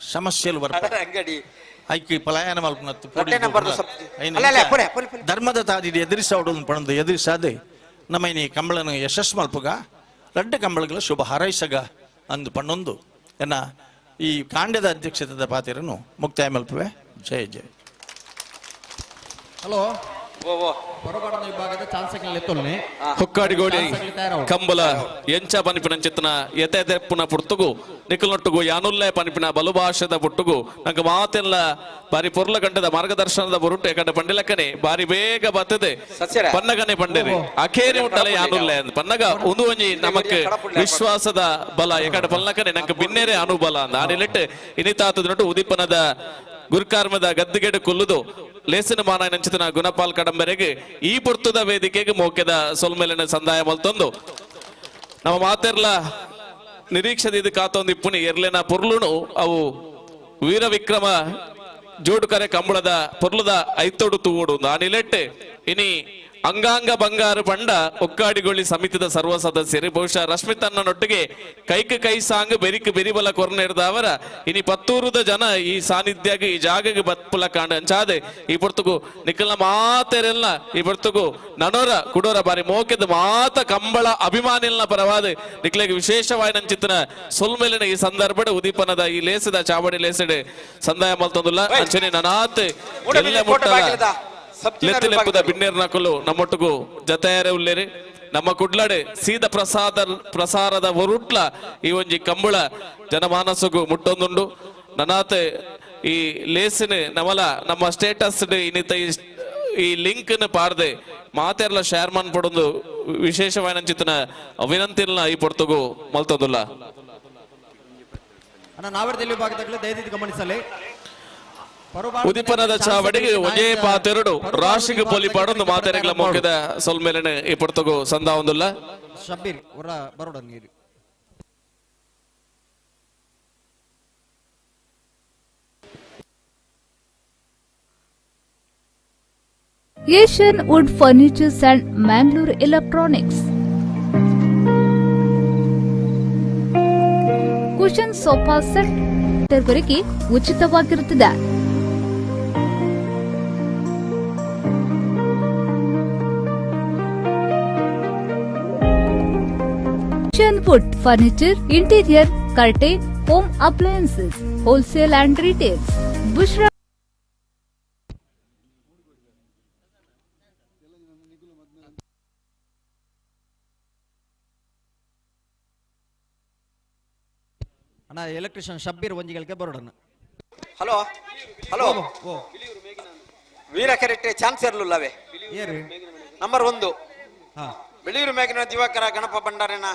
ಸಮಸ್ಯೆಲು ಬರ್ಪ ಐಕಿ ಪಲಾಯನ ಮಲ್ಪನತ್ತು ಧರ್ಮದ ತಾದಿ ಎದುರಿಸೋಡು ಪಣದು ಎದುರಿಸಾದೆ ನಮ್ಮ ಈ ಕಂಬಳನ ಯಶಸ್ಸು ಮಲ್ಪುಗ ರಡ್ಡ ಕಂಬಳಗಳ ಶುಭ ಹಾರೈಸಗ ಅಂದು ಪಣ್ಣೊಂದು ಎನ್ನ ಈ ಕಾಂಡದ ಅಧ್ಯಕ್ಷತೆದ ಪಾತಿರನ್ನು ಮುಕ್ತಾಯ ಮಲ್ಪುವೆ. ಜಯ ಜಯ. ಹಲೋ ವಿಭಾಗದ ಹೊಕ್ಕಾಡಿಗೋಡಿ ಕಂಬಲ ಎಂಚ ಪನಿಪಿನ ಚಿತ್ತನ ಎತೆದೆಪ್ಪುನ ಪುರ್ತುಗು ನಿಖಲ್ನೊಟ್ಟುಗು ಯಾನುಲ್ಲೆ ಪನಿಪಿನ ಬಲುಭಾಷೆದ ಪುಟ್ಟುಗು ನಂಗೆ ಮಾತೆಲ್ಲ ಬಾರಿ ಪೊರ್ಲ ಗಂಟದ ಮಾರ್ಗದರ್ಶನದ ಬೊರುಟು ಯಾಕಂದ್ರೆ ಪಂಡಿಲಕ್ಕನೆ ಬಾರಿ ಬೇಗ ಬರ್ತದೆ ಪನ್ನಗನೆ ಪಂಡೇರಿ ಅಖೇರಿ ಉಂಟಲ್ಲ ಯಾನುಲ್ಲೆ ಅಂತ ಪನ್ನಗ ಒಂದು ಒಂಜಿ ನಮಕ್ ವಿಶ್ವಾಸದ ಬಲ ಯಾಕಂದ್ರೆ ಪಲ್ಲಕನೆ ನಂಗೆ ಬಿನ್ನೇರೆ ಅನುಬಲ ಅಂದ ಆನಿಲಿಟ್ಟು ಇನಿತಾತದನೊಟ್ಟು ಉದೀಪನದ ಗುರುಕಾರ್ಮದ ಗದ್ದಿಗೆಡು ಕೊಲ್ಲುದು ಲೇಸಿನ ಮಾನಾಯನಂಚಿತನ ಗುಣಪಾಲ್ ಕಡಂಬರೆಗೆ ಈ ಪುರ್ತದ ವೇದಿಕೆಗೆ ಮೋಕೆದ ಸೊಲ್ಮೇಲಿನ ಸಂದಾಯ ಮಲ್ತೊಂದು ನಮ್ಮ ಮಾತೆರ್ಲ ನಿರೀಕ್ಷೆದ ಇದು ಕಾತೊಂದು ಇಪ್ಪುನಿ ಎರ್ಲೆನ ಪೊರ್ಲುನು ಅವು ವೀರ ವಿಕ್ರಮ ಜೋಡುಕರೆ ಕಂಬಳದ ಪೊರ್ಲದ ಐತೊಡು ತೂವೋಡು ನಾನಿಲೆಟ್ಟೆ ಇನಿ ಅಂಗಾಂಗ ಬಂಗಾರು ಪಂಡ ಒಕ್ಕಾಡಿಗೊಳ್ಳಿ ಸಮಿತಿದ ಸರ್ವ ಸದಸ್ಯರು ಬಹುಶಃ ರಶ್ಮಿತನ್ನೊಟ್ಟಿಗೆ ಕೈಕ್ ಕೈ ಸಾಂಗ್ ಬೆರಿಕ್ ಬೆರಿಬಲ ಕೊರ್ನೆರ್ದವರ ಇನಿ ಪತ್ತೂರುದ ಜನ ಈ ಸಾನ್ನಿಧ್ಯಾಗ ಈ ಜಾಗಗೆ ಬತ್ಪುಲ ಕಾಂಡ ಅಂಚಾದೆ ಈ ಪೊರ್ತುಗು ನಿಖಲ್ನ ಮಾತೆರೆಲ್ಲ ಈ ಪೊರ್ತುಗು ನನೋರ ಕುಡೋರ ಬಾರಿ ಮೋಕೆದ ಮಾತ ಕಂಬಳ ಅಭಿಮಾನಿಲ್ನ ಪರವಾದ ನಿಕ್ಲೆಗೆ ವಿಶೇಷವಾದ ನಂಚಿತ್ತನ ಸೊಲ್ಮೇಲಿನ ಈ ಸಂದರ್ಭದ ಉದೀಪನದ ಈ ಲೇಸದ ಚಾವಡಿ ಲೇಸಡೆ ಸಂದಾಯ ಮಲ್ತೊಂದುಲ್ಲ ಅಂಚನೆ ನನಾತ್ ಎಲ್ಲ ಮುಟ್ಟಲ ಲೆತ್ತಲೆಪ್ಪದ ಬಿನ್ನೇರ್ ನಕಲು ನಮ್ಮೊಟ್ಟಿಗೂ ಜತೆಯಾರೆ ಉಲ್ಲೇರಿ ನಮ್ಮ ಕುಡ್ಲಾಡೆ ಸೀದ ಪ್ರಸಾರದ ಒರುಟ್ಲ ಈ ಒಂಜಿ ಕಂಬಳ ಜನಮಾನಸಗು ಮುಟ್ಟೊಂದುಂಡು. ನನಾತೆ ಈ ಲೇಸಿನ ನಮಲ ನಮ್ಮ ಸ್ಟೇಟಸ್ ಇನ್ನಿತ ಈ ಲಿಂಕ್ ಪಾರ್ದೆ ಮಾತೆರ್ಲ ಶೇರ್ ಮನ್ ಪಡೊಂದು ವಿಶೇಷವಾದ ಚಿತ್ತನ ವಿನಂತಿಲ್ನ ಈ ಪೊರ್ತುಗು ಮಲ್ತೊಂದುಲ್ಲ. ನಾವರದಲ್ಲಿ ಭಾಗದಲ್ಲಿ ದಯವಿಟ್ಟು ಗಮನಿಸಲಿ. ಉದೀಪನದ ಚಾವಡಿಗೆ ಒಂಜೇ ಪಾತೆರಡು ರಾಶಿಗೆ ಪೊಲಿ ಪಾಡೊಂದು ಮಾತೆರೆಗಳ ಮೋಕೆದ ಸೊಲ್ಮೇಲನೆ ಈ ಪೊರ್ತುಗು ಸಂದ ಒಂದುಲ್ಲ. ಶಬ್ಬೀರ್ ಹೊರ ಬರೋಡ ನೀರು. Asian Wood Furnitures and Mangalore Electronics. Cushion sofa set ವರೆಗೆ ಉಚಿತವಾಗಿರುತ್ತದೆ. Asian Wood Furniture, Interior, Curtain, Home Appliances, Wholesale and Retails. Bushra ಅಣ್ಣ ಎಲೆಕ್ಟ್ರಿಷಿಯನ್ ಶಬ್ಬೀರ್ ಒಂಜಿಗಳಿಗೆ ಬರೋಡಣ್ಣ. ಹಲೋ ಹಲೋ ವೀರ ಕೆರೆಟ್ಟೆ ಚಾನ್ಸ್ ಇರಲಿಲ್ಲವೇ ನಂಬರ್ 1 ಬಿಳಿಯೂರು ಮೇಘನ ದಿವಾಕರ ಗಣಪ ಭಂಡಾರಿನ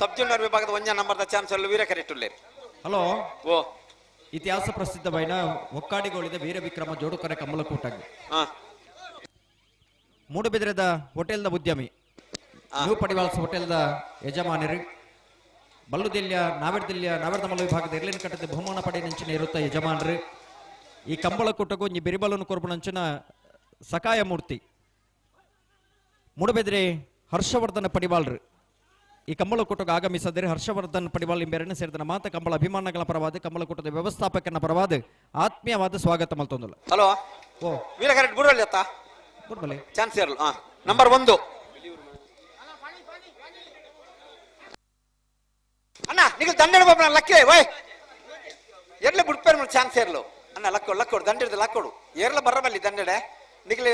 ಸಬ್ ಜೂನಿಯರ್ ವಿಭಾಗದ ಒಂಜ ನಂಬರ್ದ ಚಾನ್ಸ್ ವೀರ ಕೆರೆಟ್ಟುಲ್ಲೆ. ಹಲೋ ಓ ಇತಿಹಾಸ ಪ್ರಸಿದ್ಧ ಬೈನ ಒಕ್ಕಾಡಿಗೋಳಿದ ವೀರ ವಿಕ್ರಮ ಜೋಡುಕರೆ ಕಮಲಕೂಟ ಮೂಡುಬಿದಿರೆದ ಹೋಟೆಲ್ದ ಉದ್ಯಮಿ ನ್ಯೂ ಪಡಿವಾಲ್ಸ್ ಹೋಟೆಲ್ದ ಯಜಮಾನರು ಬಲ್ಲುದಿಲ್ಯ ನಾವೆರ್ದಿಲ್ಯ ನಾವೆರ್ದಮಲ್ಲ ವಿಭಾಗದ ಎರ್ಲಿನ ಕಟ್ಟದ ಬಹುಮಾನ ಪಡೆಯಂಚಿನ ಇರುತ್ತ ಯಜಮಾನರು ಈ ಕಂಬಳಕೂಟಗೂ ಈ ಬಿರಿಬಲನ್ನು ಕೊರಬುನಂಚಿನ ಸಕಾಯ ಮೂರ್ತಿ ಮೂಡುಬಿದಿರೆ ಹರ್ಷವರ್ಧನ ಪಡಿವಾಳ್ರು ಈ ಕಂಬಳಕೂಟಕ್ಕೆ ಆಗಮಿಸದರೆ ಹರ್ಷವರ್ಧನ್ ಪಡಿವಾಳ್ ಇಂಬೆರನ್ನು ಸೇರಿದ ಮಾತ ಕಂಬಳ ಅಭಿಮಾನಗಳ ಪರವಾದ ಕಂಬಳಕೂಟದ ವ್ಯವಸ್ಥಾಪಕನ ಪರವಾದ ಆತ್ಮೀಯವಾದ ಸ್ವಾಗತ ಮಲ್ತೊಂದುಲ್ಲ. ಹಲೋ ಓ ವೀರ ಕರೆಕ್ಟ್ ಬುಡವಲ್ಲಿ ಅತ್ತ ಬುಡಬಲ್ಲಿ ಚಾನ್ಸ್ ಇರಲ್ಲ. ನಂಬರ್ 1 ಅಣ್ಣ ನಿಗಲ್ ದಂಡೆಡ ಬಾಬು ಲಕ್ಕೆ ವೈ ಎರ್ಲೆ ಬುಡ್ಪೇರ್ ಚಾನ್ಸ್ ಇರಲು ಅಣ್ಣ ಲಕ್ಕೋಡು ಲಕ್ಕೋಡು ದಂಡಿಡ್ದು ಲಕ್ಕೋಡು ಏರ್ಲ ಬರಬಲ್ಲಿ ದಂಡೆಡೆ ನಿಗಲು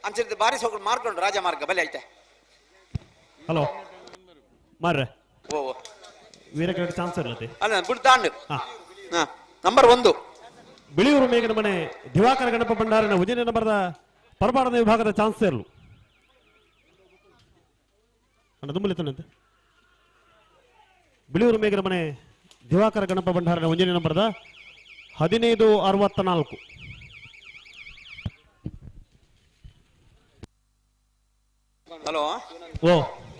ಅಂಚಿದ್ದು ಬಾರಿ ಸೋಕಡು ಮಾರ್ಕೊಂಡು ರಾಜ ಮಾರ್ಗ ಬಲಿ ಐತೆ. ಹಲೋ ಮಾರ್ರೆ ಓ ವೀರ ಕರೆಕ್ಟ್ ಚಾನ್ಸ್ ಇರಲತ್ತೆ ಅಲ್ಲ ಬುಡ್ ದಾಂಡು. ನಂಬರ್ 1 ಬಿಳಿಯೂರು ಮೇಘನ ಮನೆ ದಿವಾಕರ ಗಣಪ ಭಂಡಾರಿನ ಉಜಿರೆ ನಂಬರ್ದ ಪರಬಾಡದ ವಿಭಾಗದ ಚಾನ್ಸ್ ಇರಲು ಅಣ್ಣ ದುಂಬಲಿತನಂತೆ. ಬಿಳಿಯೂರು ಮೇಘನ ಮನೆ ದಿವಾಕರ ಗಣಪ ಭಂಡಾರಿನ ಒಂಜನೇ ನಂಬರ್ದ 1564. ಹಲೋ ಓ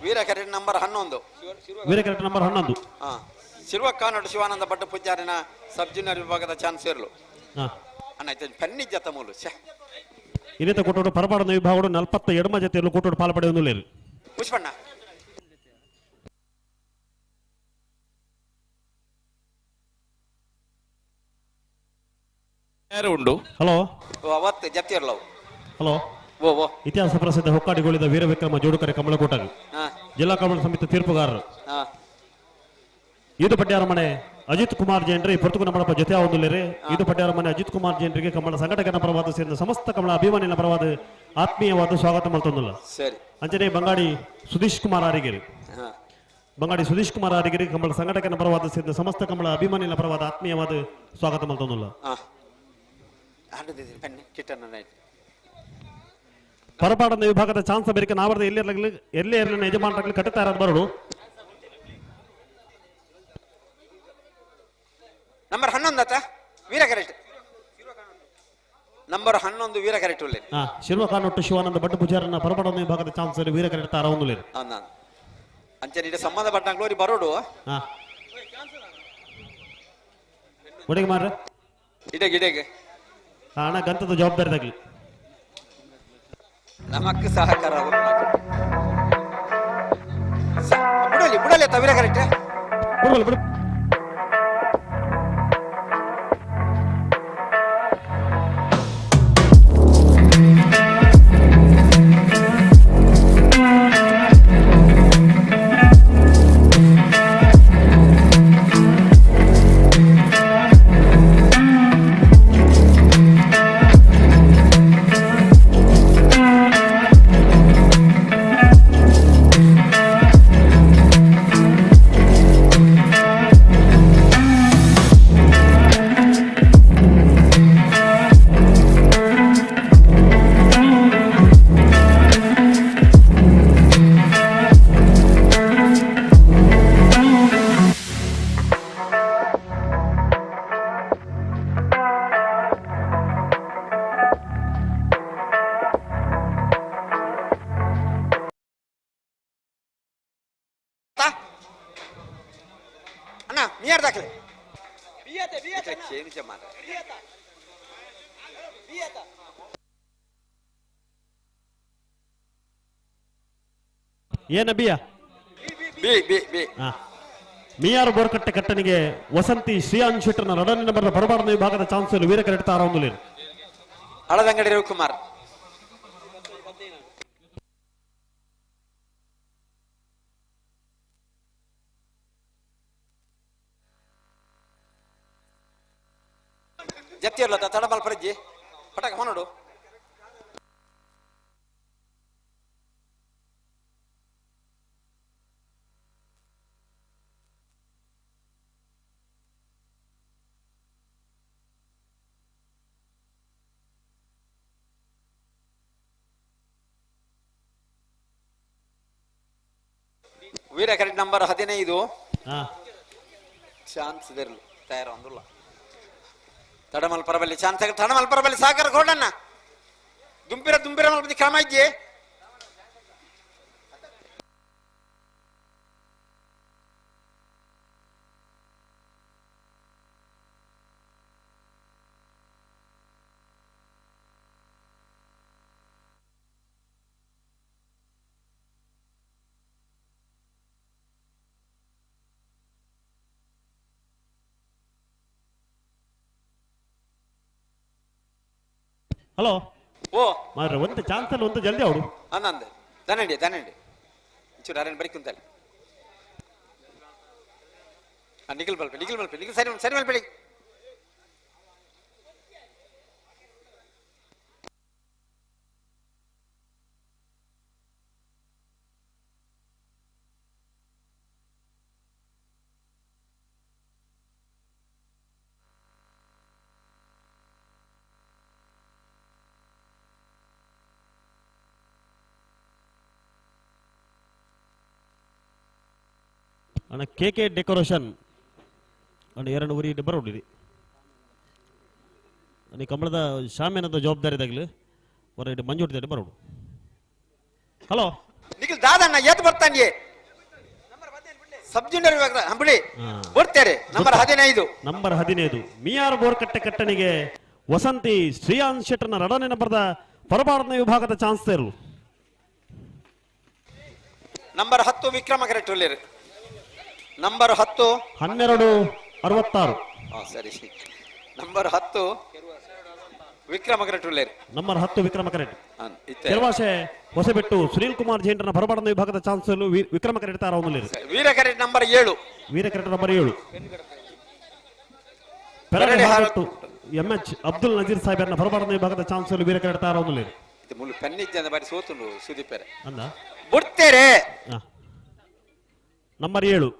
ವೀರ ಕರೆಕ್ಟ್ ನಂಬರ್ 11 ವೀರ ಕರೆಕ್ಟ್ ನಂಬರ್ 11 ಶಿರ್ವಕ್ಕಾನೋಡು ಶಿವಾನಂದ ಭಟ್ಟ ಪೂಜಾರಿನ ಸಬ್ ಜೂನಿಯರ್ ವಿಭಾಗದ ಚಾನ್ಸ್ ಇರಲು ಅಣ್ಣ ಪನ್ನಿ ಜತ ಮೂಲು ಇನ್ನಿತ ಕೊಟ್ಟೋಡು ಪರಬಾಡದ ವಿಭಾಗಡು 42 ಜತೆಯಲ್ಲೂ ಕೊಟ್ಟೋಡು ಪಾಲು ಪಡೆಯುವುದಿಲ್ಲ. ಪುಷ್ಪಣ್ಣ ಉಂಡು. ಹಲೋ ಅವತ್ತು ಜಪ್ತಿ ಇರಲವು. ಹಲೋ ಓ ಓ ಇತಿಹಾಸ ಪ್ರಸಿದ್ಧ ಹೊಕ್ಕಾಡಿಗೊಳಿದ ವೀರವಿಕ್ರಮ ಜೋಡುಕರೆ ಕಮಲಕೋಟ ಜಿಲ್ಲಾ ಕಮಲ ಸಮಿತಿ ತೀರ್ಪುಗಾರರು ಇದು ಪಡ್ಯಾರ ಮನೆ ಅಜಿತ್ ಕುಮಾರ್ ಜೈನ್ರಿ ಪೊರ್ತುಗು ನಮ್ಮ ಜೊತೆ ಒಂದುಲ್ಲೇರಿ. ಇದು ಪಡ್ಯಾರ ಮನೆ ಅಜಿತ್ ಕುಮಾರ್ ಜೈನ್ರಿಗೆ ಕಮಲ ಸಂಘಟಕನ ಪರವಾದ ಸೇರಿದ ಸಮಸ್ತ ಕಮಲ ಅಭಿಮಾನಿನ ಪರವಾದ ಆತ್ಮೀಯವಾದ ಸ್ವಾಗತ ಮಲ್ತೊಂದುಲ್ಲ. ಸರಿ ಅಂಚನೆ ಬಂಗಾಡಿ ಸುಧೀಶ್ ಕುಮಾರ್ ಆರಿಗಿರಿ ಬಂಗಾಡಿ ಸುಧೀಶ್ ಕುಮಾರ್ ಆರಿಗಿರಿ ಕಮಲ ಸಂಘಟಕನ ಪರವಾದ ಸೇರಿದ ಸಮಸ್ತ ಕಮಲ ಅಭಿಮಾನಿನ ಪರವಾದ ಆತ್ಮೀಯವಾದ ಸ್ವಾಗತ ಮಲ್ತೊಂದುಲ್ಲ. ಪರಪಾಡದ ವಿಭಾಗದ ಚಾನ್ಸ್ ಅಮೆರಿಕ ನಾವರದ ಎಲ್ಲಿ ಎಲ್ಲಿ ಎಲ್ಲಿ ಯಜಮಾನರಾಗಲಿ ಕಟ್ಟುತ್ತಾ ಬರೋಡು. ನಂಬರ್ 11 ಆತ ವೀರ ಕರೆಕ್ಟ್ ನಂಬರ್ 11 ವೀರ ಕರೆಕ್ಟ್ ಉಲ್ಲೆ. ಶಿರ್ವಕಾನೊಟ್ಟು ಶಿವಾನಂದ ಭಟ್ಟ ಪೂಜಾರನ ಪರಪಾಡದ ವಿಭಾಗದ ಚಾನ್ಸ್ ವೀರ ಕರೆಕ್ಟ್ ತಾರ ಒಂದು ಅಂಚನೆ ಸಂಬಂಧಪಟ್ಟ ಗ್ಲೋರಿ ಬರೋಡು. ಒಡೆಗೆ ಮಾರ್ರೆ ಇಡೆಗೆ ಇಡೆಗೆ ಅಣ್ಣ ಗಂತದ ಜವಾಬ್ದಾರಿ ತಗಲಿ ನಮಕ್ ಸಹಕಾರ ಬುಡಲಿ ಬುಡಲಿ ತವಿರ ಕರೆಕ್ಟ್ ಬಿಡು ಬಿಡು ಅಣ್ಣ ನೀ ದಾಖಲೆ ಏನ ಬಿಯಾ ಬಿ ಬಿ ಬಿ ಮಿಯಾರ್ ಬೋರ್ಕಟ್ಟೆ ಕಟ್ಟನಿಗೆ ವಸಂತಿ ಶ್ರೀಯಾನ್ ಶೆಟ್ಟರ್ನ ಎರಡನೇ ನಂಬರ್ನ ಬರಬಾರದ ವಿಭಾಗದ ಚಾನ್ಸಲ್ ವೀರ ಕರೆಕ್ಟ್ ಆರಂಭದಲ್ಲಿ ಹಳದಂಗಡಿ ರವಿಕುಮಾರ್ ಜತ್ತಿಯಲ್ಲ ತಡಮಲ್ ಪರಜ್ಜಿ ಪಟಕ ಹೊನಡು ವೀರ ಕರೆಕ್ಟ್ ನಂಬರ್ 15 ಚಾನ್ಸ್ ಇದೆರಲು ತಯಾರು ಅಂದುಲ್ಲ ತಡಮಲ್ ಪರಬಲ್ಲಿ ಚಾನ್ಸ್ ತಡಮಲ್ ಪರಬಲ್ಲಿ ಸಾಕರ ಕೊಡಣ್ಣ ದುಂಪಿರ ದುಂಪಿರ ಮಲ್ಪದಿ ಕ್ರಮ ಇದ್ಯೆ ಹಲೋ ಓ ಮಾರ್ರೆ ಒಂದು ಚಾನ್ಸ್ ಅಲ್ಲಿ ಒಂದು ಜಲ್ದಿ ಅವಡು ಅಂದಂದೆ ದನಂಡಿ ದನಂಡಿ ಒಂಚೂರು ಅರಣ್ಯ ಬರೀ ಕುಂತಲ್ಲ ನಿಖಿಲ್ ಮಲ್ಪೆ ನಿಖಿಲ್ ಮಲ್ಪೆ ನಿಖಿಲ್ ಸರಿ ಸರಿ ಮಲ್ಪೆಡಿ ಅಣ್ಣ ಕೆ ಕೆ ಡೆಕೋರೇಷನ್ ಅಣ್ಣ ಎರಡು ಊರಿ ಬರೋಡಿರಿ ನೀ ಕಂಬಳದ ಶಾಮಿಯಾನದ ಜವಾಬ್ದಾರಿ ತಗಲಿ ಹೊರ ಇಟ್ಟು ಮಂಜೂರ್ತಿ ಬರೋಡು ಹಲೋ ನಿಖಿಲ್ ದಾದಣ್ಣ ಏತ್ ಬರ್ತಾನೆ ಸಬ್ ಜೂನಿಯರ್ ವಿಭಾಗ ಅಂಬಳಿ ಬರ್ತಾರೆ ನಂಬರ್ 15 ನಂಬರ್ 15 ಮಿಯಾರ್ ಬೋರ್ಕಟ್ಟೆ ಕಟ್ಟನಿಗೆ ವಸಂತಿ ಶ್ರೀಯಾನ್ ಶೆಟ್ಟರ್ನ ಎರಡನೇ ನಂಬರ್ದ ಪರಬಾರನ ವಿಭಾಗದ ಚಾನ್ಸ್ ತೇರು ನಂಬರ್ 10 ವಿಕ್ರಮ ಕರೆಕ್ಟ್ ಒಳ್ಳೆಯರು ನಂಬರ್ 10 12 66 ಸರಿ ನಂಬರ್ 10 ವಿಕ್ರಮ ಕರೆಕ್ಟ್ ಒಳ್ಳೆಯರು ನಂಬರ್ 10 ವಿಕ್ರಮ ಕರೆಕ್ಟ್ ಕೆರವಾಸೆ ಹೊಸಬೆಟ್ಟು ಸುನೀಲ್ ಕುಮಾರ್ ಜೈನ್ರನ ಹೊರಬಾಡನ ವಿಭಾಗದ ಚಾನ್ಸ್ ವಿಕ್ರಮ ಕರೆಕ್ಟ್ ತಾರವನಲ್ಲಿ ವೀರ ಕರೆಕ್ಟ್ ನಂಬರ್ 7 ವೀರ ಕರೆಕ್ಟ್ ನಂಬರ್ 7 ಪೆರಡೆ ಹಾರಟ್ಟು ಎಂ ಎಚ್ ಅಬ್ದುಲ್ ನಜೀರ್ ಸಾಹೇಬರ್ನ ಹೊರಬಾಡನ ವಿಭಾಗದ ಚಾನ್ಸ್ ವೀರ ಕರೆಕ್ಟ್ ತಾರವನಲ್ಲಿ ಇದು ಮುಳ್ಳು ಪೆನ್ನಿದ್ದ ಬಾರಿ ಸೋತುಂಡು ಸುದೀಪರೆ ಅಂದ ಬಿಡ್ತೇರೆ ನಂಬರ್ 7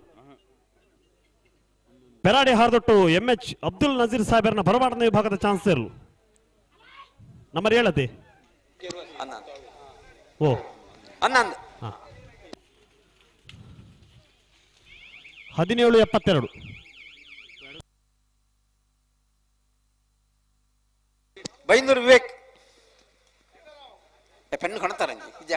ಪೆರಾಡಿ ಹಾರದೊಟ್ಟು ಎಂ ಎಚ್ ಅಬ್ದುಲ್ ನಜೀರ್ ಸಾಹೇಬರ್ನ ಹೊರಬಾಡನ ವಿಭಾಗದ ಚಾನ್ಸ್ ನಂಬರ್ 7 ಓ 11 17 72 ಬೈಂದೂರು ವಿವೇಕ್ ಪೆನ್ನು ಕೊಡ್ತಾರೆ ನಿಜ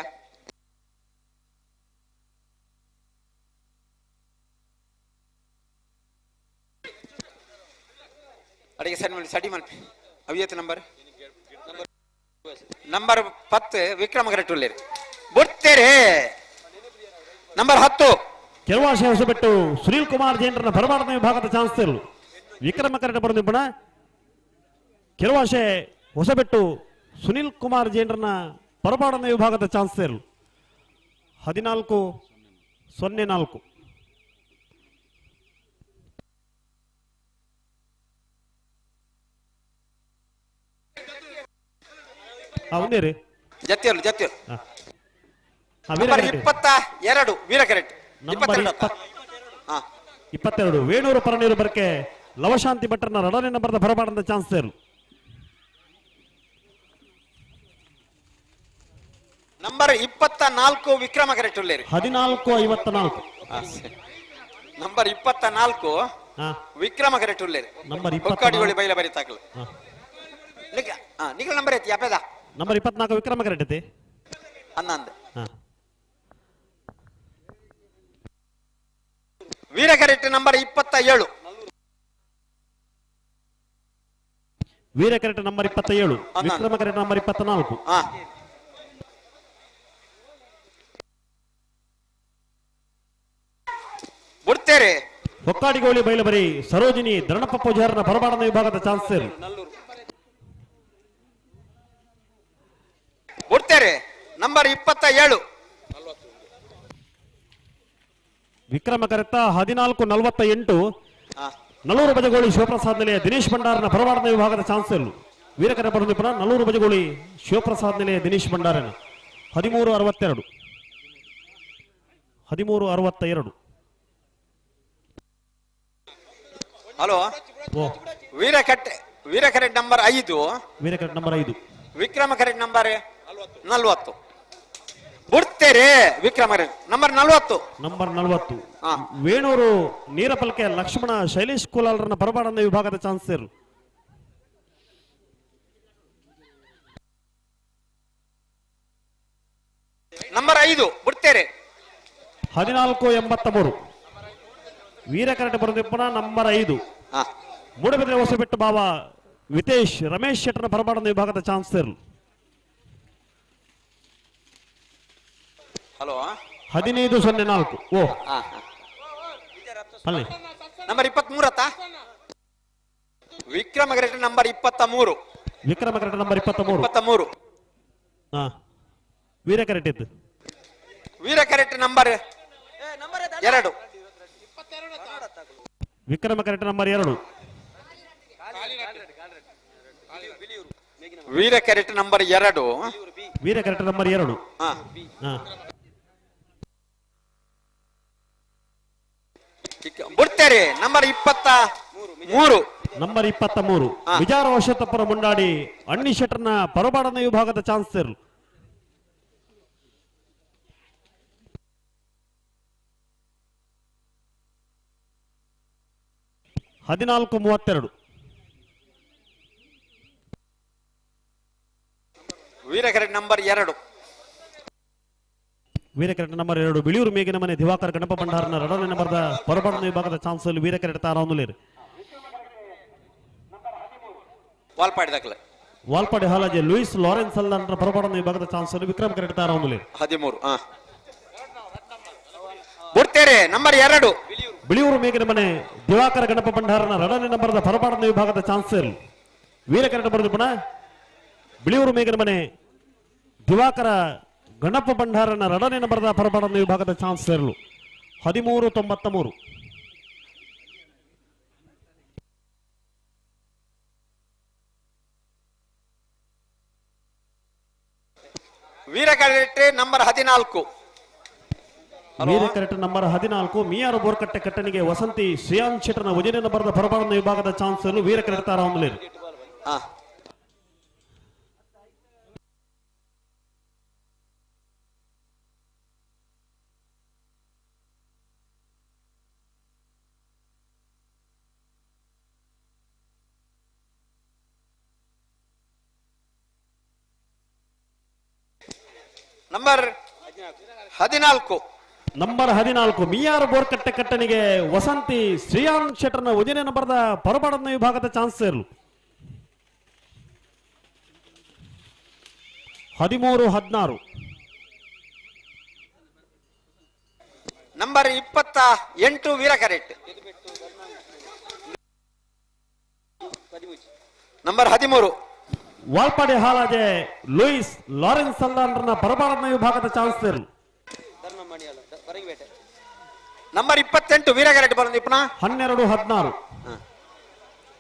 ಅಡಿಗೆ ಸರಿ ಮಾಡಿ ಸಡಿ ಮಲ್ಪಿ ಅವಿಯತ್ ನಂಬರ್ ನಂಬರ್ 10 ವಿಕ್ರಮ ಕರೆಟುಲ್ಲೇರು ಬುಡ್ತೇರೆ. ನಂಬರ್ 10 ಕೆರವಾಶೆ ಹೊಸಬೆಟ್ಟು ಸುನೀಲ್ ಕುಮಾರ್ ಜೈನರನ್ನ ಬರಬಾರದ ವಿಭಾಗದ ಚಾನ್ಸರ್ ವಿಕ್ರಮ ಕರೆಟ ಬರೋದಿಬ್ಬಣ. ಕೆರವಾಶೆ ಹೊಸಬೆಟ್ಟು ಸುನೀಲ್ ಕುಮಾರ್ ಜೈನರನ್ನ ಪರಬಾಡನ ವಿಭಾಗದ ಚಾನ್ಸರ್ 14:04. ಒಂದೇ ರೀ ಜತ್ತಿಯರು ಜತ್ತಿಯರು. ನಂಬರ್ 22 ವೀರ ಕರೆಕ್ಟ್. 22 ವೇಣೂರು ಪರನೀರು ಬರ್ಕೆ ಲವಶಾಂತಿ ಭಟ್ಟರನ್ನ ರಡನೆ ನಂಬರ್ದ ಬರಬಾರ್ದ ಚಾನ್ಸರ್. ನಂಬರ್ 24 ವಿಕ್ರಮ ಕರೆಕ್ಟ್ ಉಳ್ಳೇರಿ. 14:54. ನಂಬರ್ 24 ವಿಕ್ರಮ ಕರೆಕ್ಟ್ ಉಳ್ಳೇರಿ. ನಂಬರ್ 24 ಬೈಲ ಬರಿ ತಾಕಲು. ನಿಖಲ್ ನಂಬರ್ ಐತಿ ಅಪೇದ. ನಂಬರ್ 24 ವಿಕ್ರಮ ಕರೆಕ್ಟ್ ಐತಿ. 11 ವೀರ ಕರೆಕ್ಟ್ ನಂಬರ್ 27. ವೀರ ಕರೆಕ್ಟ್ ನಂಬರ್ 27. ವಿಕ್ರಮ ಕರೆಕ್ಟ್ ನಂಬರ್ 24. ಬಿಡ್ತೇರೆ. ಹೊಕ್ಕಾಡಿಗೋಳಿ ಬೈಲಬರಿ ಸರೋಜಿನಿ ಧರಣಪ್ಪ ಪೂಜಾರನ ಬರಬಾಡನ ವಿಭಾಗದ ಚಾನ್ಸರ್. ಬಿಡ್ತೇರೆ. ನಂಬರ್ 27 ವಿಕ್ರಮ ಕರೆಕ್ತ 14:48. ನಲ್ಲೂರು ಬಜಗೋಳಿ ಶಿವಪ್ರಸಾದ್ ನಿಲಯ ದಿನೇಶ್ ಭಂಡಾರನ ಬರಬಾಡನ ವಿಭಾಗದ ಚಾನ್ಸರ್. ವೀರಕರ ಬರುದಿಪುರ ನಲ್ಲೂರು ಬಜಗೋಳಿ ಶಿವಪ್ರಸಾದ್ ನಿಲಯ ದಿನೇಶ್ ಭಂಡಾರನ 13:62. 13:62. ಹಲೋ ವೀರ ಕರೆಕ್ಟ್ ನಂಬರ್ 5. ವೀರ ಕರೆಕ್ಟ್ ನಂಬರ್ 5. ವಿಕ್ರಮ ಕರೆಕ್ಟ್ ನಂಬರ್ 40. ಬಿಡ್ತೇರೆ. ವಿಕ್ರಮ ನಂಬರ್ 40. ನಂಬರ್ 40 ವೇಣೂರು ನೀರಪಲ್ಕೆ ಲಕ್ಷ್ಮಣ ಶೈಲೇಶ್ ಕೋಲಾಲರನ್ನ ಬರಬಾಡನ ವಿಭಾಗದ ಚಾನ್ಸರ್. ನಂಬರ್ 5 ಬಿಡ್ತೇರೆ. 14:83. ವೀರ ಕರೆಕ್ಟ್ ಬರೋದಿಪ್ಪನ ನಂಬರ್ 5. ಮೂಡಬಿದ್ರೆ ಹೊಸಬೆಟ್ಟು ಬಾವ ವಿತೇಶ್ ರಮೇಶ್ ಶೆಟ್ಟರ ಬರಬಾಡನ ವಿಭಾಗದ ಚಾನ್ಸರ್. ಹಲೋ 15:04. ಓ ಅಲ್ಲಿ ನಂಬರ್ 23. ವಿಕ್ರಮ ಕರೆಕ್ಟ್ ನಂಬರ್ 23. ವಿಕ್ರಮ ಕರೆಕ್ಟ್ ನಂಬರ್ 23. 23. ವೀರ ಕರೆಕ್ಟ್ ಇತ್ತು. ವೀರ ಕರೆಕ್ಟ್ ನಂಬರ್ 2. ವಿಕ್ರಮ ಕರೆಕ್ಟ್ ನಂಬರ್ 2. ವೀರ ಕರೆಕ್ಟ್ ನಂಬರ್ 2. ವೀರ ಕರೆಕ್ಟ್ ನಂಬರ್ 2. ಬಿಡ್ತೇರೆ. ನಂಬರ್ 23. ನಂಬರ್ 23 ವಿಚಾರ ವರ್ಷತಪ್ಪರ ಮುಂಡಾಡಿ ಅಣ್ಣಿ ಶೆಟ್ಟರ್ನ ಪರಬಾಡನ ವಿಭಾಗದ ಚಾನ್ಸರ್. 14:32. ವೀರ ಕರೆಕ್ಟ್ ನಂಬರ್ 2. ವೀರ ಕರೆಕ್ಟ್ ನಂಬರ್ 2 ಬಿಳಿಯೂರು ಮೇಗಿನ ಮನೆ ದಿವಾಕರ್ ಗಣಪ ಭಂಡಾರನ ಎರಡನೇ ನಂಬರ್ದ ಪರಬಾಡನ ವಿಭಾಗದ ಚಾನ್ಸರ್ ವೀರ ಕರೆಕ್ಟ್ ತಾರಾವನುಲೇರು. ವಾಲ್ಪಾಡಿ ದಾಖಲೆ. ವಾಲ್ಪಾಡಿ ಹಾಲಾಜೆ ಲೂಯಿಸ್ ಲಾರೆನ್ಸ್ ಅಲ್ಲಾಂಡ್ರ ಪರಬಾಡನ ವಿಭಾಗದ ಚಾನ್ಸರ್ ವಿಕ್ರಮ್ ಕರೆಕ್ಟ್ ತಾರಾವನುಲೇರು. 13. ಬಿಡ್ತೇರೆ. ನಂಬರ್ 2 ಬಿಳಿಯೂರು ಮೇಗಿನ ಮನೆ ದಿವಾಕರ ಗಣಪ ಭಂಡಾರನ ಎರಡನೇ ನಂಬರ್ದ ಪರಬಾಡನ ವಿಭಾಗದ ಚಾನ್ಸರ್ ವೀರ ಕರೆಕ್ಟ್ ಬರೆದು ಪುನಃ ಬಿಳಿಯೂರು ಮೇಗಿನ ಮನೆ ದಿವಾಕರ ಗಣಪ ಭಂಡಾರನ ಎರಡನೇ ನಂಬರ್ದ ಪರಬಾಡನ ವಿಭಾಗದ ಚಾನ್ಸರ್ 13:93. ವೀರ ಕರೆಕ್ಟ್ ನಂಬರ್ 14. ವೀರ ಕರೆಕ್ಟ್ ನಂಬರ್ 14 ಮಿಯಾರು ಬೋರ್ಕಟ್ಟೆ ಕಟ್ಟನಿಗೆ ವಸಂತಿ ಶ್ರೇಯಾನ್ ಶೆಟ್ಟರ್ನ ವಜನೆ ನಂಬರ್ದ ಪರಬಾಡನ ವಿಭಾಗದ ಚಾನ್ಸರ್ ವೀರ ಕರೆಕ್ಟ್ ತಾರಾವನುಲೇರು. ನಂಬರ್ 14. ನಂಬರ್ 14 ಮಿಯಾರ್ ಬೋರ್ಕಟ್ಟೆ ಕಟ್ಟನಿಗೆ ವಸಂತಿ ಶ್ರೇಯಾನ್ ಶೆಟ್ಟರ್ನ ವಜನೆ ನಂಬರ್ದ ಪರಬಾಡನ ವಿಭಾಗದ ಚಾನ್ಸರ್. 13-16. ನಂಬರ್ 28 ವೀರಕರೆಟ್. Number 13 Valpadi Halaje Louis Lawrence ಸಲ್ದಾನ್ರನ್ನ ಪರಬಾಡದ ವಿಭಾಗದ ಚಾನ್ಸಲರ್. ನಂಬರ್ 28 ವೀರಕರೆಟ್ ಬರಂದಿಪ್ಪನ. 12-16.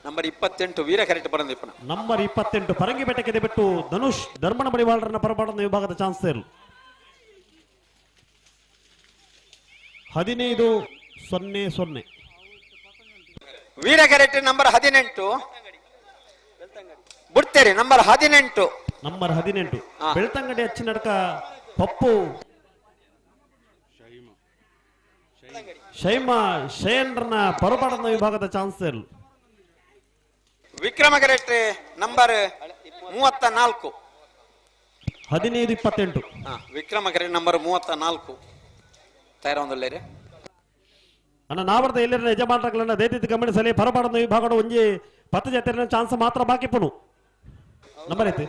ನಂಬರ್ 28 ವೀರಕರೆಟ್ ಬರಂದಿಪ್ಪನ. ನಂಬರ್ 28 ಪರಂಗಿಪೇಟೆಗೆ ಬಿಟ್ಟು ಧನುಷ್ ಧರ್ಮಣ ಮಡಿವಾಳರನ್ನ ಪರಬಾಡದ ವಿಭಾಗದ ಚಾನ್ಸಲರ್. 15-0-0. ವೀರಕರೆಟ್ ನಂಬರ್ 18 ಬಿಡ್ತೇರಿ. ನಂಬರ್ 18. ನಂಬರ್ 18 ಬೆಳ್ತಂಗಡಿ ಅಚ್ಚಿನಡ್ಕ ಪಪ್ಪು ಶೈಮಾ ಶಯನ್ರನ್ನ ಪರಬಾಡದ ವಿಭಾಗದ ಚಾನ್ಸಲರ್. ವಿಕ್ರಮ ಕರೆಕ್ಟ್ ನಂಬರ್ 34. 15-28. ವಿಕ್ರಮ ಕರೆಕ್ಟ್ ನಂಬರ್ 34 ತಯಾರ. ಅಣ್ಣ ನಾವರ್ದ ಎಲ್ಲರ ಯಜಮಾನಗಳನ್ನ ದಯವಿಟ್ಟು ಗಮನಿಸಲಿ. ಪರಬಾಡದ ವಿಭಾಗದ ಒಂಜಿ 10 ಜತೆರಿನ ಚಾನ್ಸ್ ಮಾತ್ರ ಬಾಕಿ ಪುನು. ನಂಬರ್ ಐತಿ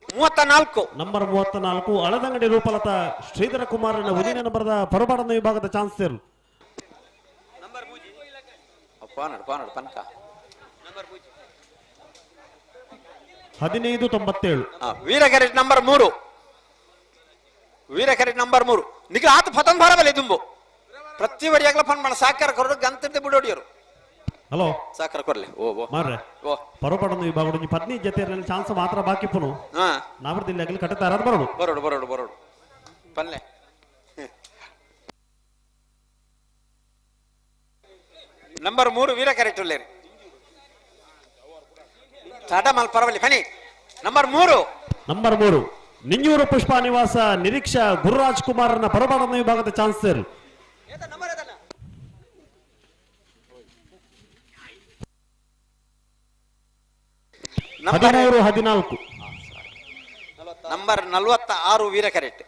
34. ನಂಬರ್ 34 ಅಳದಂಗಡಿ ರೂಪಲತಾ ಶ್ರೀಧರ ಕುಮಾರನ ಒಂದನೇ ನಂಬರದ ಪರಬಾಡದ ವಿಭಾಗದ ಚಾನ್ಸಲರ್. 15-97. ವೀರಕರೆಟ್ ನಂಬರ್ 3. ವೀರಕರೆಟ್ ನಂಬರ್ 3 ನಿಖಿಲ ಆತ ಫತನ್ ಭಾರವಲ್ಲ ದುಂಬು ಪ್ರತಿ ವರಿಯಾಗಲ ಫನ್ ಮಾಡ ಸಾಕಾರ ಕೊರಡು ಗಂತದ ಬಿಡೋಡಿಯರು. ಹಲೋ ಸಾಕಾರ ಕೊರಲೆ ಓ ಓ ಮಾರ್ರೆ ಓ ಪರಬಾಡದ ವಿಭಾಗದ 15 ಜತೆಯಲ್ಲಿ ಚಾನ್ಸ್ ಮಾತ್ರ ಬಾಕಿ ಪುನು. ನಾವರ್ದಿಲ್ಲ ಆಗಲಿ ಕಟ್ಟತಾರ ಬರೋಡು ಬರೋಡು ಬರೋಡು ಬರೋಡು ಪಲ್ಲೆ. ನಂಬರ್ 3 ವೀರಕರೆಟ್ ಉಲ್ಲೇರಿ. ತಡ ಮಲ್ ಪರವಲ್ಲಿ ಫನಿ. ನಂಬರ್ 3. ನಂಬರ್ 3 ನಿಂಜೂರು ಪುಷ್ಪ ನಿವಾಸ ನಿರೀಕ್ಷಾ ಗುರುರಾಜ್ ಕುಮಾರನ ಪರಬಾಡದ ವಿಭಾಗದ ಚಾನ್ಸಲರ್. 13-14. ನಂಬರ್ 46 ವೀರಕರೆಟ್.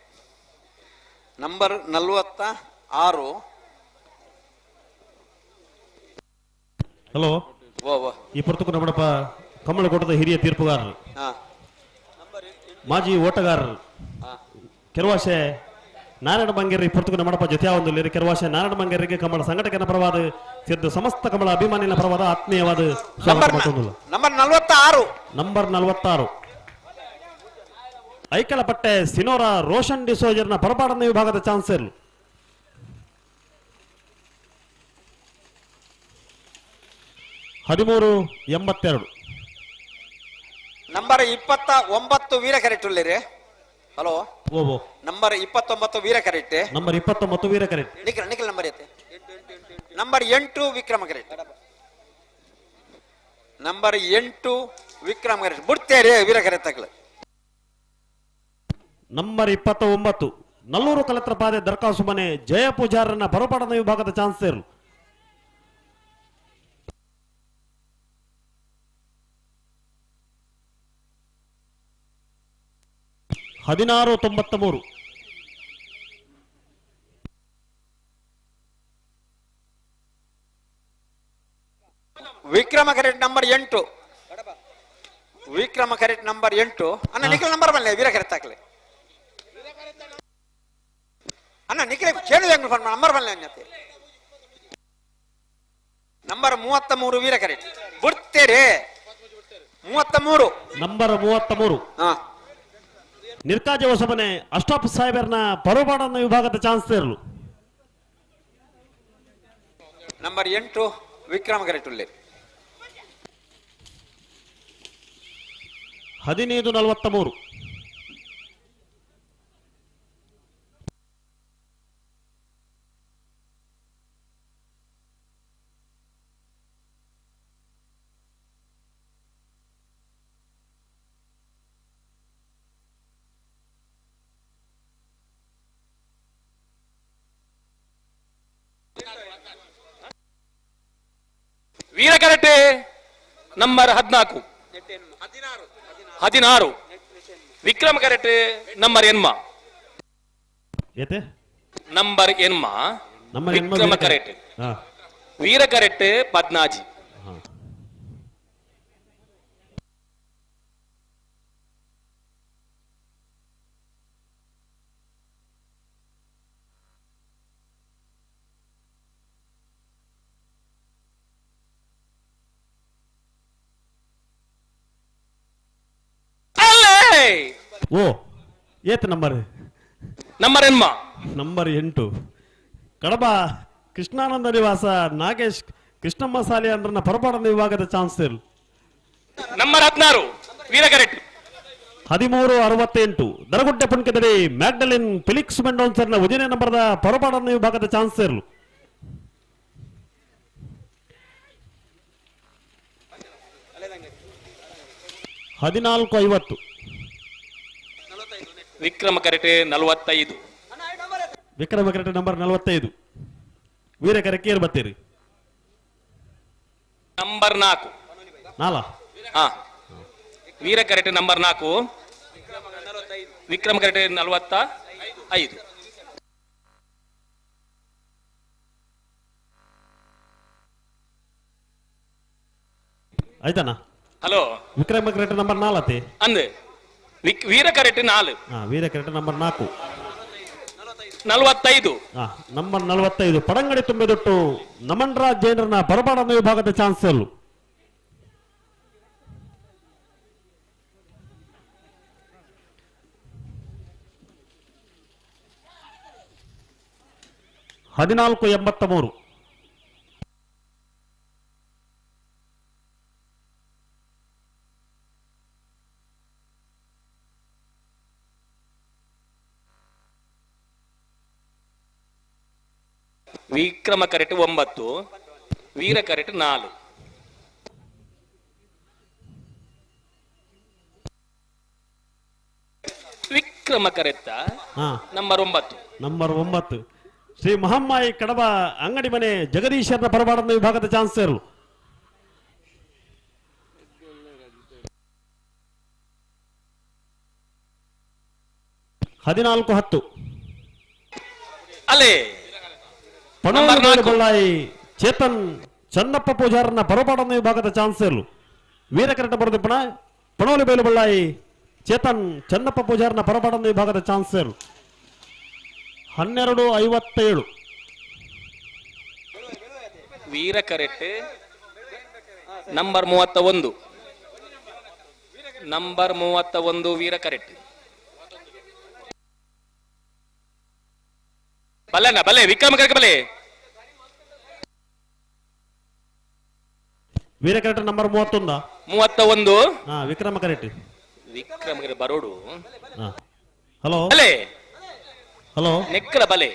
ನಂಬರ್ 46. ಹಲೋ ಈ ಪುರ್ತಕು ನಮ್ಮಡಪ್ಪ ಕಮ್ಮಳಕೋಟದ ಹಿರಿಯ ತೀರ್ಪುಗಾರರು, ಮಾಜಿ ಓಟಗಾರರು ಕೆರವಾಸೆ ನಾರಾಯಣ ಮಂಗೇರಿ ಪುರ್ತಕು ನಮ್ಮಡಪ್ಪ ಜೊತೆ ಒಂದು ಕೆರವಾಸೆ ನಾರಾಯಣ ಮಂಗೇರಿಗೆ ಕಮಲ ಸಂಘಟಕನ ಪರವಾದ ಸೇರಿದ ಸಮಸ್ತ ಕಮಲ ಅಭಿಮಾನಿನ ಪರವಾದ ಆತ್ಮೀಯವಾದ ಸ್ವಾಗತ. ನಂಬರ್ 46. ನಂಬರ್ 46 ಐಕಲಪಟ್ಟೆ ಸಿನೋರಾ ರೋಷನ್ ಡಿಸೋಜರ್ನ ಪರಬಾಡನ ವಿಭಾಗದ ಚಾನ್ಸಲರ್. 13-82. ನಂಬರ್ 29 ವೀರಕರೆಟ್ ಉಲ್ಲೇರಿ. ಹಲೋ ಓ ನಂಬರ್ 29 ವೀರಕರೆಟ್. ನಂಬರ್ 29 ವೀರಕರೆಟ್. ನಿಖಿಲ್ ನಿಖಿಲ್ ನಂಬರ್ ಐತೆ. ನಂಬರ್ 8 ವಿಕ್ರಮ ಕರೆಕ್ಟ್. ನಂಬರ್ 8 ವಿಕ್ರಮ ಕರೆಕ್ಟ್ ಬಿಡ್ತೇರಿ ವೀರಕರೆಟ್ ತಗಲ. ನಂಬರ್ 29 ನಲ್ಲೂರು ಕಲತ್ರ ಪಾದೆ ದರ್ಖಾಸು ಮನೆ ಜಯ ಪೂಜಾರನ್ನ ಪರಬಾಡದ ವಿಭಾಗದ ಚಾನ್ಸಲರ್. 16-93. ವಿಕ್ರಮ ಕರೆಕ್ಟ್ ನಂಬರ್ 8. ವಿಕ್ರಮ ಕರೆಕ್ಟ್ ನಂಬರ್ 8. ಅಣ್ಣ ನಿಖಿಲ್ ನಂಬರ್ ಬಲ್ಲೆ ವೀರ ಕರೆಕ್ಟ್ ಹಾಕ್ಲಿ. ಅಣ್ಣ ನಿಖಿಲ್ ಕೇಳಿದ ನಂಬರ್ ಬಲ್ಲೆ ಅನ್ನತ್ತೆ. ನಂಬರ್ 33 ವೀರ ಕರೆಕ್ಟ್ ಬಿಡ್ತೇರಿ. 33. ನಂಬರ್ 33 ನಿರ್ಕಾಜ ಹೊಸಮನೆ ಅಷ್ಟಪ್ ಸಾಹೇಬರ್ನ ಪರಬಾಡನ ವಿಭಾಗದ ಚಾನ್ಸಲರ್. ನಂಬರ್ 8 ವಿಕ್ರಮ ಕರೆಕ್ಟ್ ಉಲ್ಲೇರಿ. 15-43. ವೀರಕರಟೆ ನಂಬರ್ 14 16 ವಿಕ್ರಮ ಕರಟೆ ನಂಬರ್ ಎನ್ಮ ನಂಬರ್ ಎನ್ಮ ವಿಕ್ರಮ ಕರೆಟೆ ವೀರ ಕರೆಟೆ ಪದ್ನಾಜಿ. ಓ ಏತ್ ನಂಬರ್? ನಂಬರ್ ಎನ್ಮ. ನಂಬರ್ 8 ಕಡಬ ಕೃಷ್ಣಾನಂದ ನಿವಾಸ ನಾಗೇಶ್ ಕೃಷ್ಣಮ್ಮ ಸಾಲಿ ಅಂದ್ರನ್ನ ಪರಪಾಡನ ವಿಭಾಗದ ಚಾನ್ಸರ್. ನಂಬರ್ 16 ವೀರಕರೆಟ್. 1368 ದರಗುಡ್ಡೆ ಪುಣ್ಕದಡಿ ಮ್ಯಾಗ್ಡಲಿನ್ ಫಿಲಿಕ್ಸ್ ಮೆಂಡೋನ್ಸರ್ನ ಉಜಿರೆ ನಂಬರದ ಪರಪಾಡನ ವಿಭಾಗದ ಚಾನ್ಸರ್. ಹದಿನಾಲ್ಕು ಐವತ್ತು. ವಿಕ್ರಮ ಕರೆಟೆ 45. ವಿಕ್ರಮ ಕರೆಟೆ ನಂಬರ್ 45. ವೀರ ಕರೆಕೇರ್ ಬತ್ತೀರಿ. ನಂಬರ್ 4. ನಾಲ ಹಾ ವೀರ ಕರೆಟೆ ನಂಬರ್ 4. ವಿಕ್ರಮ ಕರೆಟೆ 45. ಆಯ್ತಾನ? ಹಲೋ, ವಿಕ್ರಮ ಕರೆಟೆ ನಂಬರ್ 4 ಅಂದೆ ವೀರ ಕರೆಟೆ 4. ವೀರ ಕರೆಟೆ ನಂಬರ್ 4. 45. ನಂಬರ್ 45 ಪಡಂಗಡಿ ತುಂಬಿದೊಟ್ಟು ನಮನ್ರಾಜ್ ಜೈನರನ ಪರಪಾಡನ ವಿಭಾಗದ ಚಾನ್ಸಲ್. ಹದಿನಾಲ್ಕು 83. ವಿಕ್ರಮ ಕರೆಟ್ 9, ವೀರ ಕರೆಟ್ 4. ವಿಕ್ರಮ ಕರೆತ್ತ ನಂಬರ್ 9. ನಂಬರ್ 9 ಶ್ರೀ ಮಹಮ್ಮಾಯಿ ಕಡಬ ಅಂಗಡಿ ಮನೆ ಜಗದೀಶರ ಪರಬಾಡನ ವಿಭಾಗದ ಚಾನ್ಸರ್. ಹದಿನಾಲ್ಕು 10. ಅಲ್ಲೇ ಪಣೋಲಿ ಚೇತನ್ ಚನ್ನಪ್ಪ ಪೂಜಾರನ ಪರಪಾಡನ ವಿಭಾಗದ ಚಾನ್ಸರ್. ವೀರಕರಟ ಬರದಿಪ್ಪಣ ಪಣೋಲಿ ಬೇಲು ಬಳ್ಳಾಯಿ ಚೇತನ್ ಚನ್ನಪ್ಪ ಪೂಜಾರನ ಪರಪಾಡನ ವಿಭಾಗದ ಚಾನ್ಸರ್. 12:57. ವೀರ ಕರೆಟ್ ನಂಬರ್ 31. ನಂಬರ್ 31 ವೀರ ಕರೆಟ್. ಬಲ್ಲೆನ ಬಲ್ಲೆ ವಿಕ್ರಮ ಕರೆಕ್ ಬಲ್ಲೆ. ವೀರ ಕರೆಟ್ ನಂಬರ್ 31. 31. ವಿಕ್ರಮ ಕರೆಟ್. ವಿಕ್ರಮ ಕರೆಟ್ ಬರೋಡು. ಹಲೋ ಬಲೆ. ಹಲೋ ನೆಕ್ಕಲ ಬಲೆ.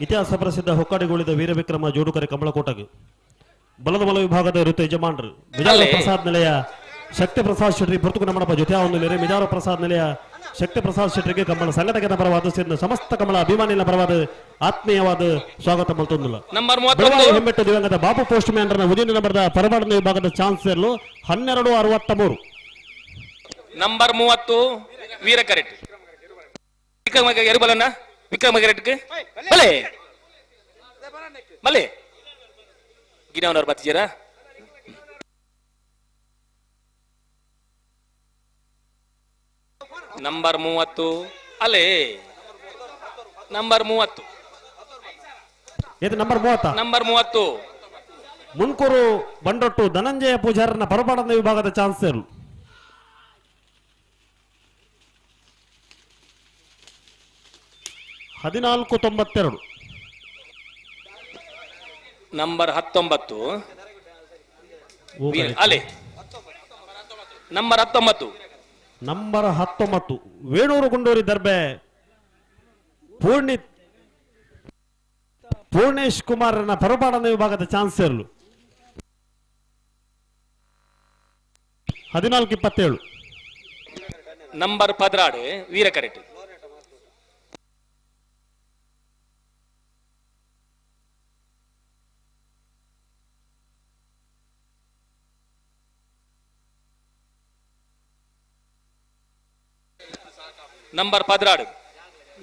ಇತಿಹಾಸ ಪ್ರಸಿದ್ಧ ಹೊಕ್ಕಾಡಿಗುಳಿದ ವೀರ ವಿಕ್ರಮ ಜೋಡುಕರೆ ಕಮಲಕೋಟಗೆ ಬಲದ ಬಲ ವಿಭಾಗದ ಋತು ಯಜಮಾನರು ಮಿಜಾರ ಪ್ರಸಾದ್ ನಿಲಯ ಶಕ್ತಿ ಪ್ರಸಾದ್ ಶೆಟ್ಟಿ ಪುರ್ತುಕು ನಮ್ಮಪ್ಪ ಜೊತೆ ಒಂದು ಮಿಜಾರ ಪ್ರಸಾದ್ ನಿಲಯ ಶಕ್ತಿ ಪ್ರಸಾದ್ ಶೆಟ್ಟಿಗೆ ಕಮಲ ಸಂಘಟಕನ ಪರವಾದ ಸೇರಿದ ಸಮಸ್ತ ಕಮಲ ಅಭಿಮಾನಿಗಳ ಪರವಾದ ಆತ್ಮೀಯವಾದ ಸ್ವಾಗತ ಮಲ್ತೊಂದಿಲ್ಲ. ಹೆಮ್ಮೆಟ್ಟು ದಿವಂಗತ ಬಾಬು ಪೋಸ್ಟ್ ಮ್ಯಾನ್ ನ ಉದಯ ನಂಬರದ ಪರವಾಡನ ವಿಭಾಗದ ಚಾನ್ಸಲರ್ 12:63. ನಂಬರ್ 30 ವೀರ ಕರೆಟ್. ವಿಕ್ರಮ ಎರುಬಲನ್ನ ವಿಕ್ರಮ ಕರೆಟ್ಗೆ ಬಲೆ ಬಲೆ ಗಿಡವನವ್ರು ಬತ್ತಿದ್ದೀರಾ? ನಂಬರ್ 30 ಅಲ್ಲೇ. ನಂಬರ್ 30. ಇದು ನಂಬರ್ 30. ನಂಬರ್ 30 ಮುನ್ಕೂರು ಬಂಡೊಟ್ಟು ಧನಂಜಯ ಪೂಜಾರನ ಪರಪಾಡನ ವಿಭಾಗದ ಚಾನ್ಸಲರ್. 14:92. ನಂಬರ್ 19 ಅಲೆ. ನಂಬರ್ 19. ನಂಬರ್ 19 ವೇಣೂರು ಗುಂಡೂರಿ ದರ್ಬೆ ಪೂರ್ಣೇಶ್ ಕುಮಾರ್ನ ಪರಪಾಡನ ವಿಭಾಗದ ಚಾನ್ಸಲರ್. 14:27. ನಂಬರ್ 16 ವೀರ ಕರೆಟ್. ನಂಬರ್ 16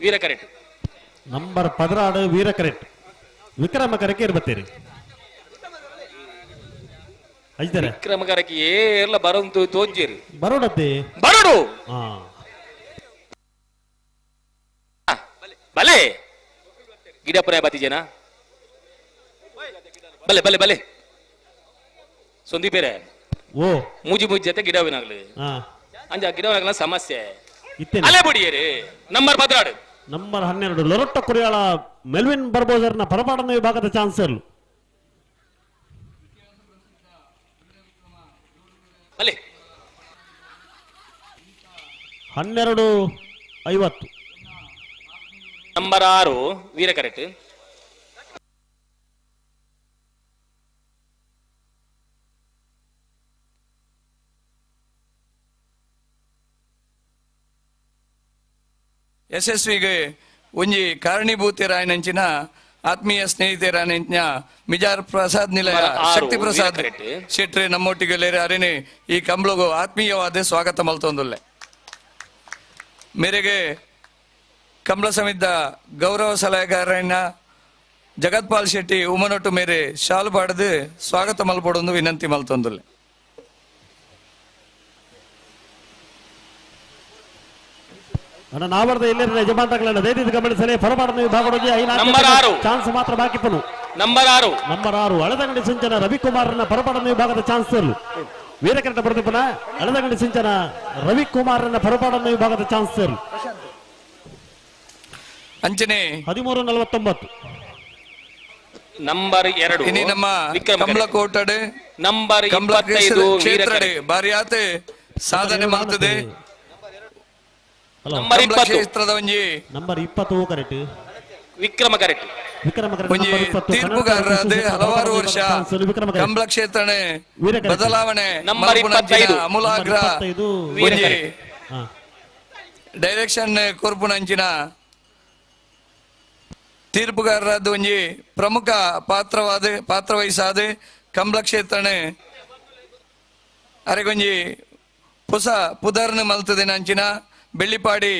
ವೀರ ಕರೆಟ್. ನಂಬರ್ 16 ವೀರ ಕರೆಟ್. ವಿಕ್ರಮ ಕರೆಕೆ ಇರ್ಬತ್ತೀರಿ. ವಿಕ್ರಮ ಕರೆಕೆ ಏರ್ಲ ಬರಂತು ತೋಜ್ಜಿರಿ. ಬರೋಡತ್ತಿ ಬರೋಡು. ಬಲೆ ಗಿಡಪುರ ಬತ್ತಿಜೇನಾ? ಬಲೆ ಬಲೆ ಬಲೆ ಸೊಂದಿ ಬೇರೆ ಓ ಮೂಜಿ ಮೂಜಿ ಜೊತೆ ಗಿಡವಿನಾಗ್ಲಿ ಅಂಜ ಗಿಡವಿನಾಗ್ಲ ಸಮಸ್ಯೆ. ಅಲೆ ಬುಡಿಯೇರಿ ನಂಬರ್ 12 ನಂಬರ್ 12 ಲೊರೊಟ್ಟ ಕುರಿಯಾಳ ಮೆಲ್ವಿನ್ ಬರ್ಬೋಜರ್ನ ಪರಪಾಡನ ವಿಭಾಗದ ಚಾನ್ಸರ್ ಅಲೆ 12:50 ನಂಬರ್ 6 ವೀರ ಕರೆಕ್ಟ್ ಯಶಸ್ವಿಗೆ ಒಂಜಿ ಕಾರಣೀಭೂತರಾಯನಂಚಿನ ಆತ್ಮೀಯ ಸ್ನೇಹಿತರಾಯನಂಚಿನ ಮಿಜಾರ್ ಪ್ರಸಾದ್ ನಿಲಯ ಶಕ್ತಿ ಪ್ರಸಾದ್ ಶೆಟ್ರೆ ನಮ್ಮೊಟ್ಟಿಗೆ ಅರೇನೆ ಈ ಕಂಬ್ಳಗು ಆತ್ಮೀಯವಾದ ಸ್ವಾಗತ ಮಲ್ತೊಂದುಲ್ಲೆ. ಮೇರೆಗೆ ಕಂಬಳ ಸಮಿತ ಗೌರವ ಸಲಹೆಗಾರನ ಜಗತ್ಪಾಲ್ ಶೆಟ್ಟಿ ಉಮನೊಟ್ಟು ಮೇರೆ ಶಾಲು ಪಾಡದು ಸ್ವಾಗತ ಮಲ್ಪೊಡೊಂದು ವಿನಂತಿ ಮಲ್ತೊಂದುಲ್ಲೆ. ನಾವರ್ದ ಎಲ್ಲರ ಯಜಮಾನಗಳನ್ನ ದಯವಿಟ್ಟು ಗಮನಿಸಲಿ. ಹೊರಬಾರದ ವಿಭಾಗದೊಳಗೆ ಚಾನ್ಸ್ ಮಾತ್ರ ಬಾಕಿ ಪನು. ನಂಬರ್ 6 ನಂಬರ್ 6 ಅಳದಂಗಡಿ ಸಿಂಚನ ರವಿಕುಮಾರ್ನ ಹೊರಬಾರದ ವಿಭಾಗದ ಚಾನ್ಸ್ ವೀರಕರಟ ಪ್ರದೀಪನ ಅಳದಂಗಡಿ ಸಿಂಚನ ರವಿಕುಮಾರ್ನ ಹೊರಬಾರದ ವಿಭಾಗದ ಚಾನ್ಸ್ ಅಂಚನೆ 13:49 ನಂಬರ್ 2 ಇನಿ ನಮ್ಮ ಕಮಲಕೋಟಡೆ ನಂಬರ್ 25 ಕ್ಷೇತ್ರಡೆ ಬಾರಿಯಾತೆ ಸಾಧನೆ ಮಾಡ್ತದೆ. ನಂಬರ್ 20 ಕ್ಷೇತ್ರದ ಒಂಜಿ ನಂಬರ್ 20 ಕರೆಕ್ಟ್ ವಿಕ್ರಮ ಕರೆಕ್ಟ್ ವಿಕ್ರಮ ಒಂಜಿ ತೀರ್ಪುಗಾರರಾದ ಹಲವಾರು ವರ್ಷ ಕಂಬಳ ಕ್ಷೇತ್ರನೆ ಬದಲಾವಣೆ ನಂಬರ್ 25 ಅಮೂಲಾಗ್ರ ಒಂಜಿ ಡೈರೆಕ್ಷನ್ ಕೊರ್ಪುನಂಚಿನ ತೀರ್ಪುಗಾರರಾದ ಒಂಜಿ ಪ್ರಮುಖ ಪಾತ್ರವಾದ ಪಾತ್ರವಹಿಸಾದ ಕಂಬಳ ಕ್ಷೇತ್ರನೆ ಅರೆಗೊಂಜಿ ಹೊಸ ಪುದರ್ನ ಮಲ್ತದೆ ನಂಚಿನ ಬೆಳ್ಳಿಪಾಡಿ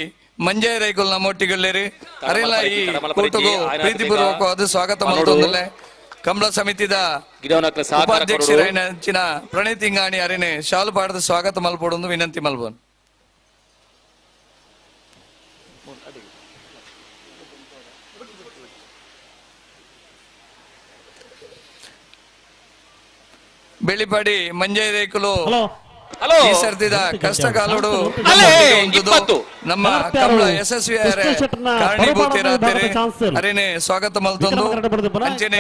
ಮಂಜಯ ರೈಕುಲ್ ನಮ್ಮೊಟ್ಟಿಗಲ್ಲೇರಿ ಅರೆಲ್ಲ ಈ ಕೂಟಗೂ ಪ್ರೀತಿಪೂರ್ವಕವಾದ ಸ್ವಾಗತ ಮಲ್ತೊಂದುಲ್ಲೆ. ಕಂಬಳ ಸಮಿತಿದ ಉಪಾಧ್ಯಕ್ಷರೈನಂಚಿನ ಪ್ರಣೀತ್ ಇಂಗಾಣಿ ಅರೆನೆ ಶಾಲು ಪಾಡದ ಸ್ವಾಗತ ಮಲ್ಪೊಡೊಂದು ವಿನಂತಿ ಮಲ್ಬೋನ್. ಬೆಳ್ಳಿಪಾಡಿ ಮಂಜಯ ರೇಕುಲು ಈ ಸರ್ತಿದ ಕಷ್ಟ ಕಾಲೋಡು ನಮ್ಮ ಕಮಲ ಯಶಸ್ವಿ ಕಾರಣೀಭೂತರಾದರೆ ಅರೇನೆ ಸ್ವಾಗತ ಮಲ್ತೊಂದು ಅಂಚನೆ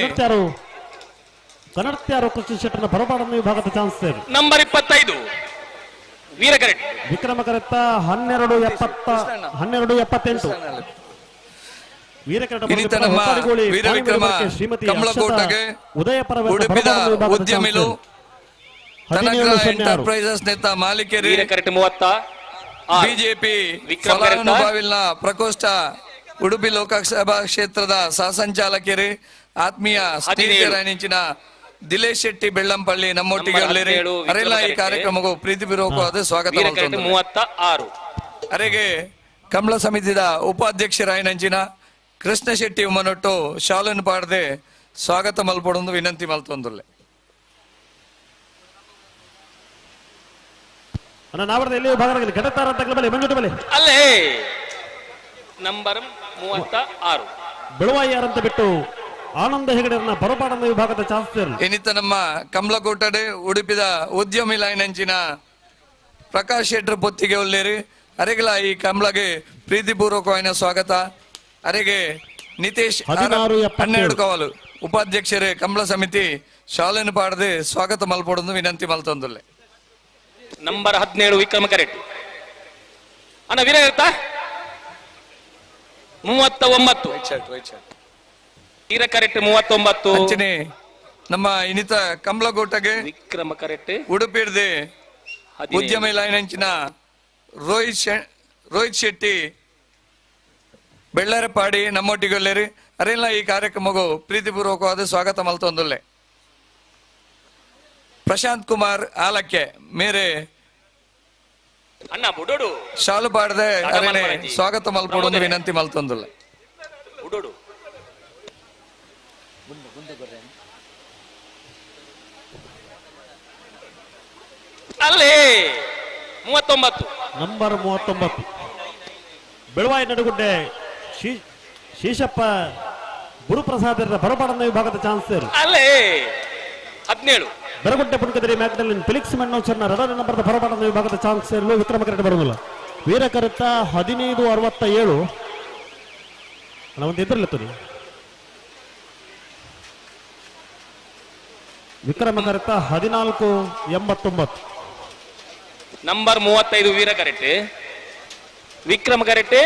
ಕನ್ನಡತ್ಯಾರು ಕೃಷ್ಣ ಶೆಟ್ಟರ್ನ ಹೊರಬಾಡನ ವಿಭಾಗದ ಚಾನ್ಸ್ ನಂಬರ್ 25 ವೀರ ಕರೆಕ್ಟ್ ವಿಕ್ರಮ ಕರೆಕ್ಟ 12:78 ಇನ್ನಿತ ನಮ್ಮ ವೀರ ವಿಕ್ರಮ ಕಮಲಕೋಟಗೆ ಉಡುಪಿದ ಉದ್ಯಮಿಲು ಎಂಟರ್ಪ್ರೈಸಸ್ ನೇತ ಮಾಲೀಕರು ಬಿಜೆಪಿ ಫಲಾನುಭವಿನ ಪ್ರಕೋಷ್ಠ ಉಡುಪಿ ಲೋಕಸಭಾ ಕ್ಷೇತ್ರದ ಸಹಸಂಚಾಲಕರು ಆತ್ಮೀಯ ಸ್ನೇಹಿತರಾನಿಂಚಿನ ದಿಲೇಶ್ ಶೆಟ್ಟಿ ಬೆಳ್ಳಂಪಳ್ಳಿ ನಮ್ಮೊಟ್ಟಿಗೆ ಅರೆಲ್ಲ ಈ ಕಾರ್ಯಕ್ರಮಕ್ಕೂ ಪ್ರೀತಿಪೂರ್ವಕವಾದ ಸ್ವಾಗತ. ಅರೆಗೆ ಕಮಲ ಸಮಿತಿದ ಉಪಾಧ್ಯಕ್ಷರಾಯನಂಚಿನ ಕೃಷ್ಣ ಶೆಟ್ಟಿ ಉಮ್ಮನೊಟ್ಟು ಶಾಲನ್ನು ಪಾಡದೆ ಸ್ವಾಗತ ಮಲ್ಪೊಡೊಂದು ವಿನಂತಿ ಮಲ್ತೊಂದುಲ್ಲೆ. ಅಲ್ಲೇ ನಂಬರ್ 36 ಬೆಳವಾಯಿಯಾರಂತ ಬಿಟ್ಟು ಆನಂದ ಹೆಗಡೆರನ್ನ ಬರಪಾಡನ ವಿಭಾಗದ ಚಾನ್ಸ್ ಏನಿತ್ತ ನಮ್ಮ ಕಮಲಕೋಟಡೆ ಉಡುಪಿದ ಉದ್ಯಮಿ ಲೈನಂಚಿನ ಪ್ರಕಾಶ್ ಶೆಟ್ಟರ್ ಪೊತ್ತಿಗೆ ಒಲ್ಲೇರಿ ಅರೆಗಲ ಈ ಕಮಲಗೆ ಪ್ರೀತಿಪೂರ್ವಕವಾದ ಸ್ವಾಗತ. ಅರೆಗೆ ನಿತೇಶ್ 12 ಕವಲು ಉಪಾಧ್ಯಕ್ಷರೇ ಕಮಲ ಸಮಿತಿ ಶಾಲೆಯನ್ನು ಪಾಡದೆ ಸ್ವಾಗತ ಮಲ್ಪೊಡೊಂದು ವಿನಂತಿ ಮಲ್ತೊಂದುಲ್ಲೆ. ನಂಬರ್ 17 ವಿಕ್ರಮ ಕರೆಕ್ಟ್ ಅಣ್ಣ ವೀರ ಹೇಳ್ತಾ 39 ವೀರ ಕರೆಕ್ಟ್ 39 ಅಂಚನೆ ನಮ್ಮ ಇನ್ನಿತ ಕಮಲಕೋಟಗೆ ವಿಕ್ರಮ ಕರೆಕ್ಟ್ ಉಡುಪಿಡ್ದೆ ಉದ್ಯಮ ಲೈನಂಚಿನ ರೋಹಿತ್ ಶೆಟ್ಟಿ ಬೆಳ್ಳರಪಾಡಿ ನಮ್ಮೊಟ್ಟಿಗೊಲ್ಲೇರಿ ಅರೆಲ್ಲ ಈ ಕಾರ್ಯಕ್ರಮಗೂ ಪ್ರೀತಿಪೂರ್ವಕವಾದ ಸ್ವಾಗತ ಮಲ್ತೊಂದುಲ್ಲೆ. ಪ್ರಶಾಂತ್ ಕುಮಾರ್ ಆಲಕ್ಕೆ ಮೇರೆ ಅಣ್ಣ ಬುಡೋಡು ಶಾಲು ಪಾಡದೆ ಅರೆನೆ ಸ್ವಾಗತ ಮಲ್ಪೊಡೊಂದು ವಿನಂತಿ ಮಲ್ತೊಂದುಲ್ಲೆ. ಬುಡೋಡು ಅಲ್ಲೇ 39 ನಂಬರ್ 39 ಬೆಳವಾಯಿ ನಡುಗುಡ್ಡೆ ಶೀಶಪ್ಪ ಗುರುಪ್ರಸಾದ್ ಬರಪಾಡನ ವಿಭಾಗದ ಚಾನ್ಸ್ ಅಲ್ಲೇ 17 ಬೆರಗುಡ್ಡೆ ಪುಣಕದರಿ ಮ್ಯಾಗ್ಡಲಿನ್ ಫೆಲಿಕ್ಸ್ ಮಣ್ಣೋಚರ್ನ ರಡನೆ ನಂಬರದ ಹೊರಬಾಡನ ವಿಭಾಗದ ಚಾನ್ಸ್ ವಿಕ್ರಮ ಕರೆಕ್ಟ್ ಬರುವುದಿಲ್ಲ. ವೀರಕರತ್ತ 15:67. ಒಂದು ಎದುರಲ್ಲ ವಿಕ್ರಮ ಕರೆತ 14:89. ನಂಬರ್ 35 ವೀರ ಕರೆಕ್ಟ್, ವಿಕ್ರಮ ಕರೆಕ್ಟ್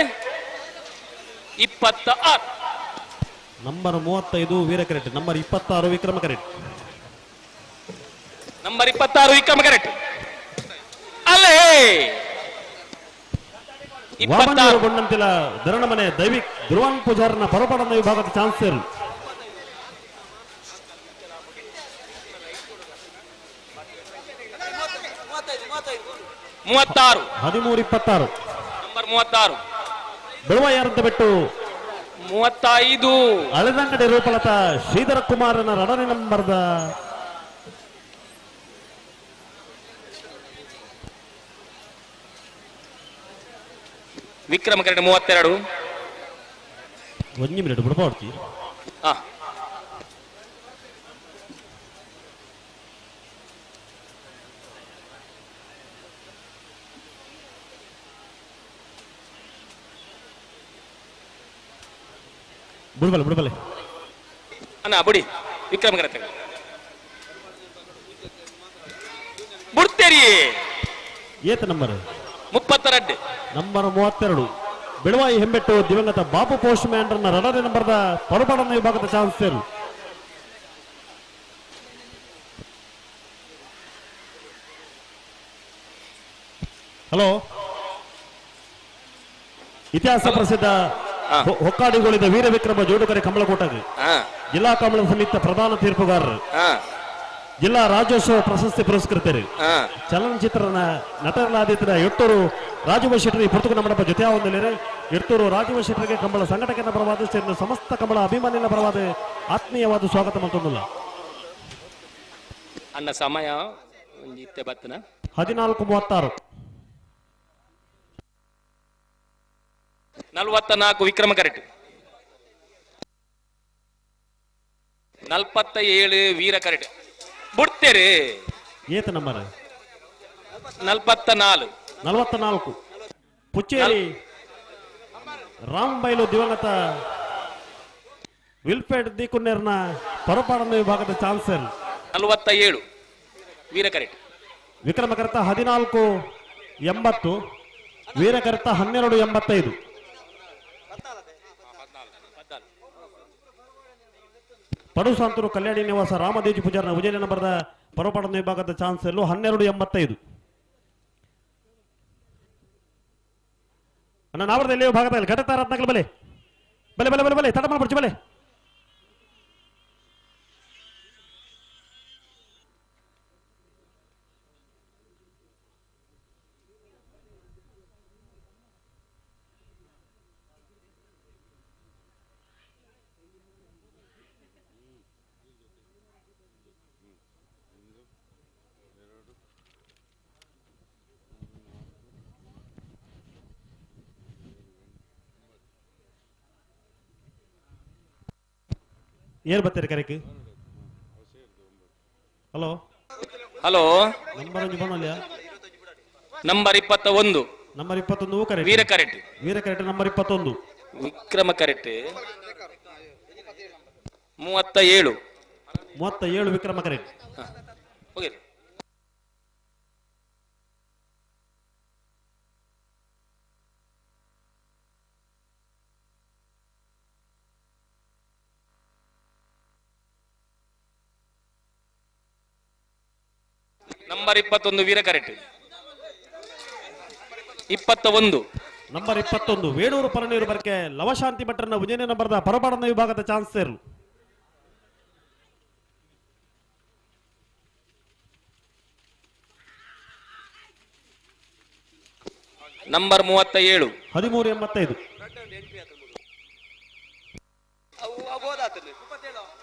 26. ನಂಬರ್ 35 ವೀರ correct, number 26 Vikrama correct. Number 26 Vikrama correct ಅಲ್ಲೇ ವಾಮನೂರು ಧರಣಮನೆ ದೈವಿಕ್ ಧ್ರುವನ್ ಪೂಜಾರನ ಪರಪಡನ ವಿಭಾಗದ ಚಾನ್ಸರ್. ಮೂವತ್ತಾರು 13:26. ನಂಬರ್ 36 ಬೆಳವಯ್ಯಾರಂತ ಬಿಟ್ಟು 35 ಅಳದಂಗಡಿ ರೂಪಲತಾ ಶ್ರೀಧರ ಕುಮಾರನ ರಡನೆ ನಂಬರ್ದ ವಿಕ್ರಮ ಕರೆಕ್ಟ್ 32. ಒಂದು ಮಿನಿಟ್ ಬಿಡಬಾರ್ದು. ಬಿಡಬಲ್ಲ ಬಿಡಬಲ್ಲ ಅಣ್ಣ ಬಿಡಿ ವಿಕ್ರಮ ಕರೆಕ್ಟ್ ಬಿಡ್ತೇರಿ. ಏತ ನಂಬರ್ 32. ನಂಬರ್ 32 ಬೆಳವಾಯಿ ಹೆಂಬೆಟ್ಟು ದಿವಂಗತ ಬಾಬು ಪೋಸ್ಟ್ ಮ್ಯಾನ್ ರಡನೆ ನಂಬರ್ದ ಪರಪಡನ ವಿಭಾಗದ ಚಾನ್ಸರ್. ಹಲೋ, ಇತಿಹಾಸ ಪ್ರಸಿದ್ಧ ಹೊಕ್ಕಾಡಿಗಳಿದ ವೀರ ವಿಕ್ರಮ ಜೋಡುಕರೆ ಕಂಬಳಕೋಟಗೆ ಜಿಲ್ಲಾ ಕಂಬಳ ಸಮಿತಿಯ ಪ್ರಧಾನ ತೀರ್ಪುಗಾರರು, ಜಿಲ್ಲಾ ರಾಜ್ಯೋತ್ಸವ ಪ್ರಶಸ್ತಿ ಪುರಸ್ಕೃತರು, ಚಲನಚಿತ್ರ ನಟರಾದಿತ್ಯ ಎಟ್ಟೂರು ರಾಜೀವ ಶೆಟ್ಟರ್ ಈ ಪುರ್ತುಕು ನಮ್ಮ ಜೊತೆ ಹೊಂದಲಿರೆ. ಎಟ್ಟೂರು ರಾಜೀವ ಶೆಟ್ಟರಿಗೆ ಕಂಬಳ ಸಂಘಟಕನ ಪರವಾದ ಸೇರಿದ ಸಮಸ್ತ ಕಂಬಳ ಅಭಿಮಾನಿನ ಪರವಾದ ಆತ್ಮೀಯವಾದ ಸ್ವಾಗತ ಮತ್ತೊಂದಲ್ಲ. ಅಣ್ಣ ಸಮಯ 14:36. 44 ವಿಕ್ರಮ ಕರೆಕ್ಟ್, 47 ವೀರ ಕರೆಕ್ಟ್ ಬಿಡ್ತೇರಿ. ಏತ ನಂಬರ್ 44. 44 ಪುಚ್ಚೇರಿ ರಾಮ್ ಬೈಲು ದಿವಂಗತ ವಿಲ್ಫೆಡ್ ದಿಕುನ್ನೇರ್ನ ಪರಪಾಡನ ವಿಭಾಗದ ಚಾನ್ಸರ್. 47 ವೀರ ಕರೆಕ್ಟ್. ವಿಕ್ರಮ ಕರೆತ 14:80, ವೀರ ಕರೆತ 12:85. ಪಡುಸಾಂತೂರು ಕಲ್ಯಾಣಿ ನಿವಾಸ ರಾಮದೇಜಿ ಪೂಜಾರನ ಉಜ್ಜಯಿನಿ ನಂಬರದ ಪರಪಾಡನ ವಿಭಾಗದ ಚಾನ್ಸೆಲ್ಲು 12:85. ಅಣ್ಣ ನಾವರದ ಎಲ್ಲಿಯೋ ಭಾಗದಲ್ಲಿ ಘಟಕ ರತ್ನಕಲ್ ಬಲೆ ಬಲೆ ಬಲೆ ಬಲೆ ಬಲೆ ತಡ ಮಾಡ್ಬಿಡ್ಚಿ ಬಲೆ. ಏನ್ ಬರ್ತೀರಿ ಕರೆಕ್? ಹಲೋ ಹಲೋ, ನಂಬರ್ ಒಂಜಿ ಬಣ್ಣಲ್ಯ? ನಂಬರ್ 21. ನಂಬರ್ 21 ಕರೆಕ್ಟ್. ವೀರ ಕರೆಕ್ಟ್. ವೀರ ಕರೆಕ್ಟ್ ನಂಬರ್ 21. ವಿಕ್ರಮ ಕರೆಕ್ಟ್ 37. 37 ವಿಕ್ರಮ ಕರೆಕ್ಟ್. ಹೋಗಿ ನಂಬರ್ 21 ವೀರ ಕರೆಕ್ಟ್. 21 ನಂಬರ್ 21 ವೇಣೂರು ಪರನೀರು ಬರ್ಕೆ ಲವಶಾಂತಿ ಭಟ್ರನ ಉಜ್ಜಯಿನಿ ನಂಬರ್ದ ಪರಪಾಡನ ವಿಭಾಗದ ಚಾನ್ಸರ್. ನಂಬರ್ 37. 13:85.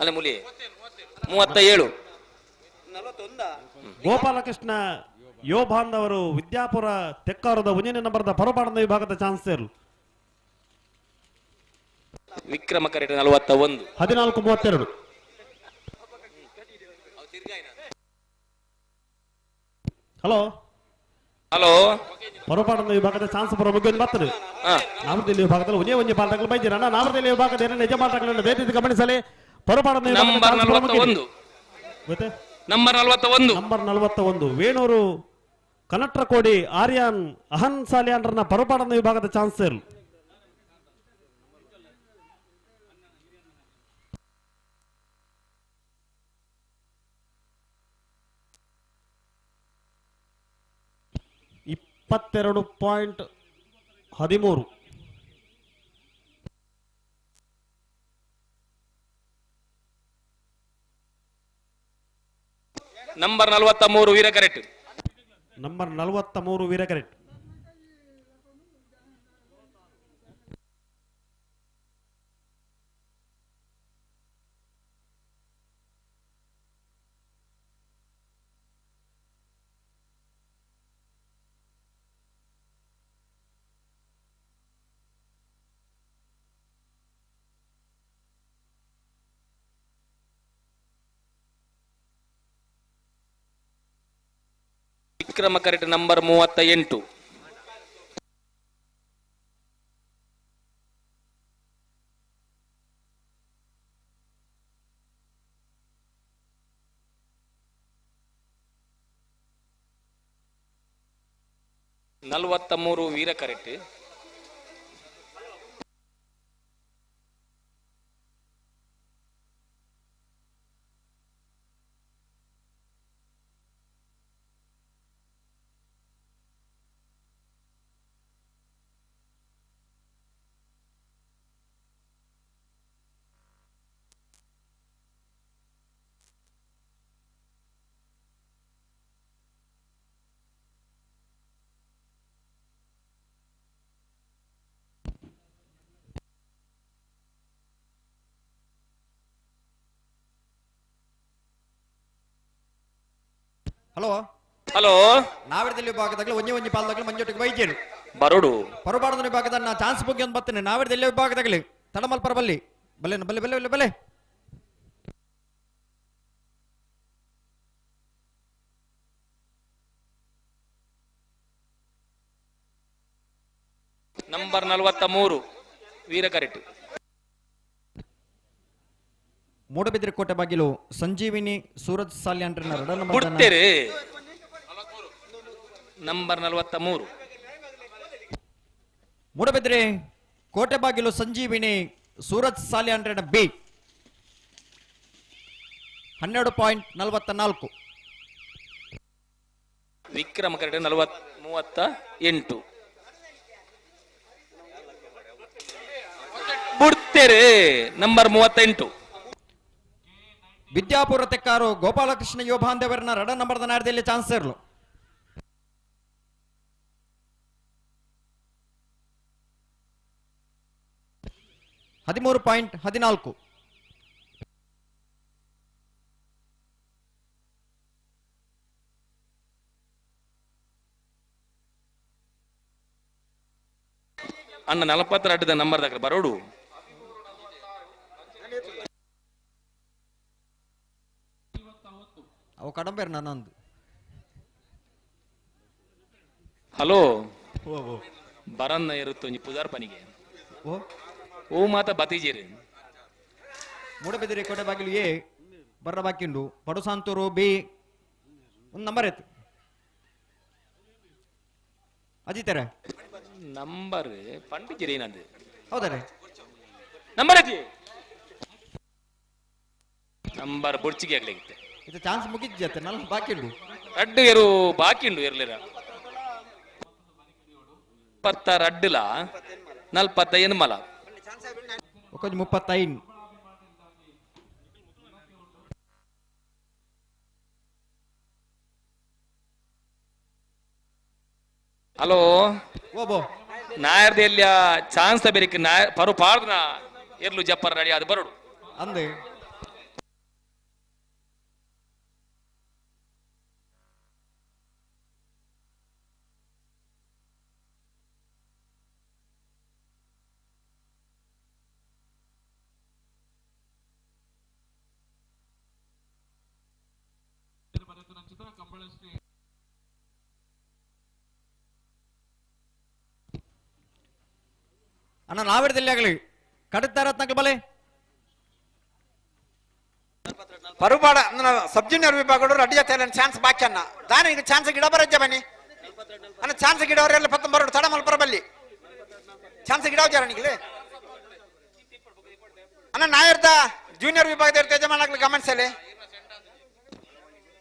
ಅಲ್ಲ ಮುಲಿ 37. ಗೋಪಾಲಕೃಷ್ಣ ಯೋಬಾಂದವರು ವಿದ್ಯಾಪುರ ತೆಕ್ಕಾರದ ಉಜ್ಜಯಿನಿ ನಂಬರ್ದ ಪರಪಾಡನ ವಿಭಾಗದ ಚಾನ್ಸರ್. ವಿಕ್ರಮ ಕರೆಕ್ಟ್ 41. 14:32. ಹಲೋ, ಹಲೋ ಪರಪಾಡದ ವಿಭಾಗದ ಚಾನ್ಸ್ ಬರೋ ಮುಗಿಯೊಂದು ಬರ್ತದೆ. ನಾಮದಲ್ಲಿ ವಿಭಾಗದಲ್ಲಿ ಒಂದೇ ಒಂದೇ ಪಾಲ್ದಾಗಲು ಬೈದಿರ ನಾಮದಲ್ಲಿ ವಿಭಾಗದ ಏನೇ ನಿಜ ಮಾತಾಗಲಿಲ್ಲ ದಯವಿಟ್ಟು ಗಮನಿಸಲಿ. ಪರಪಾಡದ ನಂಬರ್ 41 ಗೊತ್ತೇ? ನಂಬರ್ 41 ನಂಬರ್ 41 ವೇಣೂರು ಕನಟ್ರಕೋಡಿ ಆರ್ಯಾನ್ ಅಹನ್ ಸಾಲಿಯಾನ್ರನ್ನ ಪರಪಾಡದ ವಿಭಾಗದ ಚಾನ್ಸರ್. ಇಪ್ಪತ್ತೆರಡು ಪಾಯಿಂಟ್ ಹದಿಮೂರು. ನಂಬರ್ 43 ವೀರಕರೆಟ್. ನಂಬರ್ 43 ವೀರಕರೆಟ್. ವಿಕ್ರಮ ಕರೆಟ್ ನಂಬರ್ 38. 43 ವೀರ ಕರೆಟ್. ಹಲೋ ಹಲೋ ನಾವಿರದಲ್ಲಿ ವಿಭಾಗದಾಗಲೂ ಒಂಜಿ ಒಂಜಿ ಪಾಲ್ದಾಗಲೂ ಮಂಜೊಟ್ಟಿಗೆ ವೈದ್ಯರು ಬರೋಡು ಪರಬಾಡದ ವಿಭಾಗದ ನಾ ಚಾನ್ಸ್ ಬಗ್ಗೆ ಒಂದು ಬರ್ತೇನೆ. ನಾವಿರದಲ್ಲಿ ವಿಭಾಗದಾಗಲಿ ತಡಮಲ್ಪರ ಬಲ್ಲಿ ಬಲ್ಲೆ ಬಲ್ಲೆ ಬಲ್ಲೆ ಬಲ್ಲೆ ಬಲ್ಲೆ. ನಂಬರ್ 43 ವೀರ ಕರೆಟ್. ಮೂಡಬಿದ್ರೆ ಕೋಟೆ ಬಾಗಿಲು ಸಂಜೀವಿನಿ ಸೂರಜ್ ಸಾಲ್ಯಾನ್ರನ್ನ ಎರಡ ನಂಬರ್ ಬಿಡ್ತೇರೆ. ನಂಬರ್ 43. ಮೂಡಬಿದ್ರೆ ಕೋಟೆ ಬಾಗಿಲು ಸಂಜೀವಿನಿ ಸೂರಜ್ ಸಾಲ್ಯಾನ್ರನ್ನ ಬಿ 12.44. ವಿಕ್ರಮ ಕರೆಟ್ 38. ಬಿಡ್ತೇರೆ. ನಂಬರ್ 38. ವಿದ್ಯಾಪುರ ತೆಕ್ಕಾರು ಗೋಪಾಲಕೃಷ್ಣ ಯೋಭಾಂದೇವರನ್ನ ಎರಡ ನಂಬರ್ದ ನಾಡದಲ್ಲಿ ಚಾನ್ಸ್ ಇರಲು. 13.14. ಅಣ್ಣ 42 ನಂಬರ್ ದಾಖಲೆ ಬರೋಡು. ಅವು ಕಡಂಬೇರ್ ನನ್ನೊಂದು. ಹಲೋ ಬರನ್ನ ಇರುತ್ತೊಂಜಿ ಪುದಾರ್ ಪನಿಗೆ ಓ ಓ ಮಾತ ಬತೀಜಿರಿ. ಮೂಡಬಿದಿರೆ ಕೋಟೆ ಬಾಗಿಲು ಎ ಬರ್ರ ಬಾಕಿಂಡು ಪಡುಸಾಂತೂರು ಬಿ ಒಂದು ನಂಬರ್ ಆಯ್ತು ಅಜಿತಾರೆ ನಂಬರ್ ಪಂಡಿಜಿರಿ ಏನಂದು ಹೌದಾರೆ ನಂಬರ್ ಅಜ್ಜಿ ನಂಬರ್ ಬುಡ್ಚಿಗೆ ಆಗ್ಲಿಕ್ಕೆ ಇದು ಚಾನ್ಸ್ ಮುಗಿದ್ಜತ್ತೆ ನಲ್ ಬಾಕಿ ಉಂಡು ರಡ್ಡು ಎರು ಬಾಕಿ ಉಂಡು ಇರ್ಲಿರ 26ಲ 45 ಮಲ ಒಂಜಿ 35. ಹಲೋ ಓಬೋ ನಾಯರ್ದ ಎಲ್ಲಿಯ ಚಾನ್ಸ್ ಬೇರಿಕ್ ನಾಯ ಪರು ಪಾಡ್ದನ ಎರ್ಲು ಜಪ್ಪರ್ ರೆಡಿ ಅದು ಬರೋಡು ಅಂದೆ ಅಣ್ಣ ನಾವಿಡದಲ್ಲಿ ಆಗಲಿ ಕಡುತ್ತಾರ ಬಲೆ ಪರುಬಾಡ ಸಬ್ ಜೂನಿಯರ್ ವಿಭಾಗಗಳು ರೆಡಿ ಆಗ್ತಾ ಚಾನ್ಸ್ ಬಾಕಿ ಅನ್ನ ದಾನ ಈಗ ಚಾನ್ಸ್ ಗಿಡ ಬರಜ್ಜ ಬನ್ನಿ ಅನ್ನ ಚಾನ್ಸ್ ಗಿಡವರೆಲ್ಲ ಪತ್ತೊಂಬರೋಡು ತಡ ಮಲ್ಪರ ಬಲ್ಲಿ ಚಾನ್ಸ್ ಗಿಡ ಜಾರಣಿಗೆ ಅಣ್ಣ ನಾಯರ್ದ ಜೂನಿಯರ್ ವಿಭಾಗದ ಯಜಮಾನಾಗ್ಲಿ ಗಮನಿಸಲಿ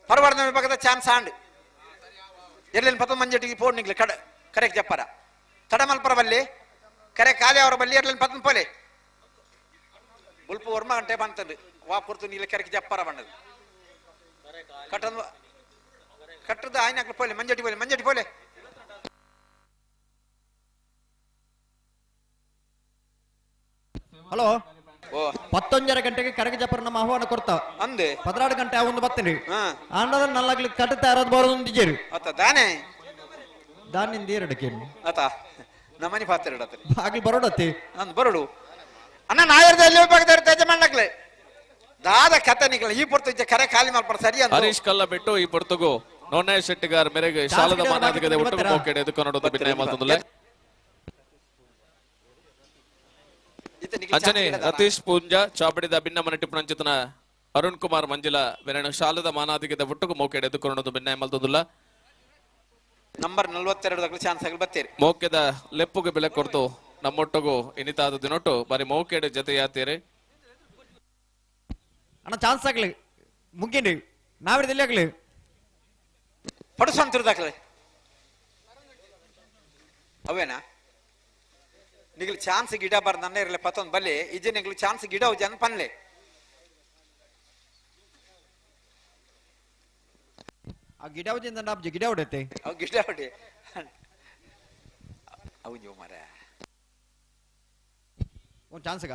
ಪರವಾಡದ ವಿಭಾಗದ ಚಾನ್ಸ್ ಆಂಡ್ ಎಲ್ಲಿ ಪತ್ತೊಂದು ಮಂಜೆಟ್ಟಿಗೆ ಫೋನ್ ನಿಗ್ಲಿ ಕಡೆ ಕರೆಕ್ಟ್ ಜಪ್ಪರ ತಡ ಮಲ್ಪರ ಬಲ್ಲಿ ಕರೆ ಖಾಲಿ ಅವರ ಬಲ್ಲಿ ಎರ್ಲಿನ ಪತ್ತೊಂದು ಪೋಲೆ ಬುಲ್ಪು ವರ್ಮ ಗಂಟೆ ಬಂತಂದು ವಾ ಪುರ್ತು ನೀಲ ಕರೆಕ್ ಜಪ್ಪರ ಬಣ್ಣದು ಕಟ್ಟಂದು ಕಟ್ಟದ ಆಯ್ನಾಕ್ಲು ಪೋಲೆ ಮಂಜೆಟ್ಟಿ ಪೋಲೆ ಮಂಜೆಟ್ಟಿ ಪೋಲೆ. ಹಲೋ 11:30 ಗಂಟೆಗೆ ಕರಗ ಜಪ್ಪರ ನಮ್ಮ ಆಹ್ವಾನ ಕೊಡ್ತಾ ಅಂದೆ 16 ಗಂಟೆ ಒಂದು ಬತ್ತೇನೆ ಆಂಡದ ನಲ್ಲಾಗ್ಲಿ ಕಟ್ಟುತ್ತಾ ಇರೋದು ಬರೋದು ಇಜ್ಜೇರಿ ಅತ್ತ ದಾನೆ ದಾನಿಂದ ಎರಡಕ್ಕೆ ಅತ್ತ ನಮ್ಮನಿ ಪಾತ್ರ ಇಡತ್ತೆ ಬಾಗಿಲು ಬರೋಡತ್ತಿ ಅಂದ್ ಬರೋಡು ಅಣ್ಣ ನಾಯರ್ದ ಎಲ್ಲಿ ವಿಭಾಗದ ಯಜಮಾನಾಗ್ಲೆ ದಾದ ಕತೆ ನಿಕ್ಲ ಈ ಪೊರ್ತು ಇಜ್ಜೆ ಕರೆ ಖಾಲಿ ಮಾಡ್ಪಾರ ಸರಿ ಅಂತ ಹರೀಶ್ ಕಲ್ಲ ಬಿಟ್ಟು ಈ ಪೊರ್ತುಗು ನೊಣ್ಣಯ್ಯ ಶೆಟ್ಟಿಗಾರ್ ಮೇರೆಗೆ ಶಾಲದ ಮಾನಾದಿಗದೆ ಒಟ್ಟು ಮೋಕೆಡೆ ಎದುಕೊನೊಡೊಂದು ಬಿನ್ನಯ ಮಲ್ತೊಂದುಲ್ಲೆ. ಅಂಚನೆ ರತೀಶ್ ಪೂಂಜಾ ಚಾಪಡಿದ ಭಿನ್ನ ಮನಟಿ ಪುಣಂಚಿತನ ಅರುಣ್ ಕುಮಾರ್ ಮಂಜಿಲ ಬೆರಣ ಶಾಲದ ಮಾನಾದಿಗದ ಒಟ್ಟುಗು ಮೋಕೆಡೆ ಎದುಕೊನೊಡೊಂದು ಬಿನ್ನಯ ಮಲ್ತೊಂದುಲ್ಲ. ನಂಬರ್ 42 ಚಾನ್ಸ್ ಆಗಲಿ ಬತ್ತೀರಿ ಮೋಕೆದ ಲೆಪ್ಪುಗೆ ಬೆಲೆ ಕೊಡ್ತು ನಮ್ಮೊಟ್ಟುಗು ಇನಿತಾದ ದಿನೊಟ್ಟು ಬಾರಿ ಮೋಕೆಡೆ ಜೊತೆಯಾತೀರಿ. ಅಣ್ಣ ಚಾನ್ಸ್ ಆಗಲಿ ಮುಗಿನಿ ನಾವಿಡದಲ್ಲಿ ಆಗಲಿ ಪಡುಸಂತಿರ್ದಾಕ್ಲೆ ಅವೇನಾ ನಿಗ್ಲು ಚಾನ್ಸ್ ಗಿಡ ಬಾರ ನನ್ನ ಇರಲಿ ಪತ್ತೊಂದು ಬಲ್ಲಿ ಇಜ್ಜೆ ನಿಗ್ಲು ಚಾನ್ಸ್ ಗಿಡ ಜನ ಪನ್ಲೆ ಆ ಗಿಡ ಉಜ್ಜಿಂದ ಗಿಡ ಹೊಡೆತೆ ಅವು ಗಿಡ ಹೊಡೆ ಅವು ನೀವು ಮರ ಒಂದು ಚಾನ್ಸ್ಗ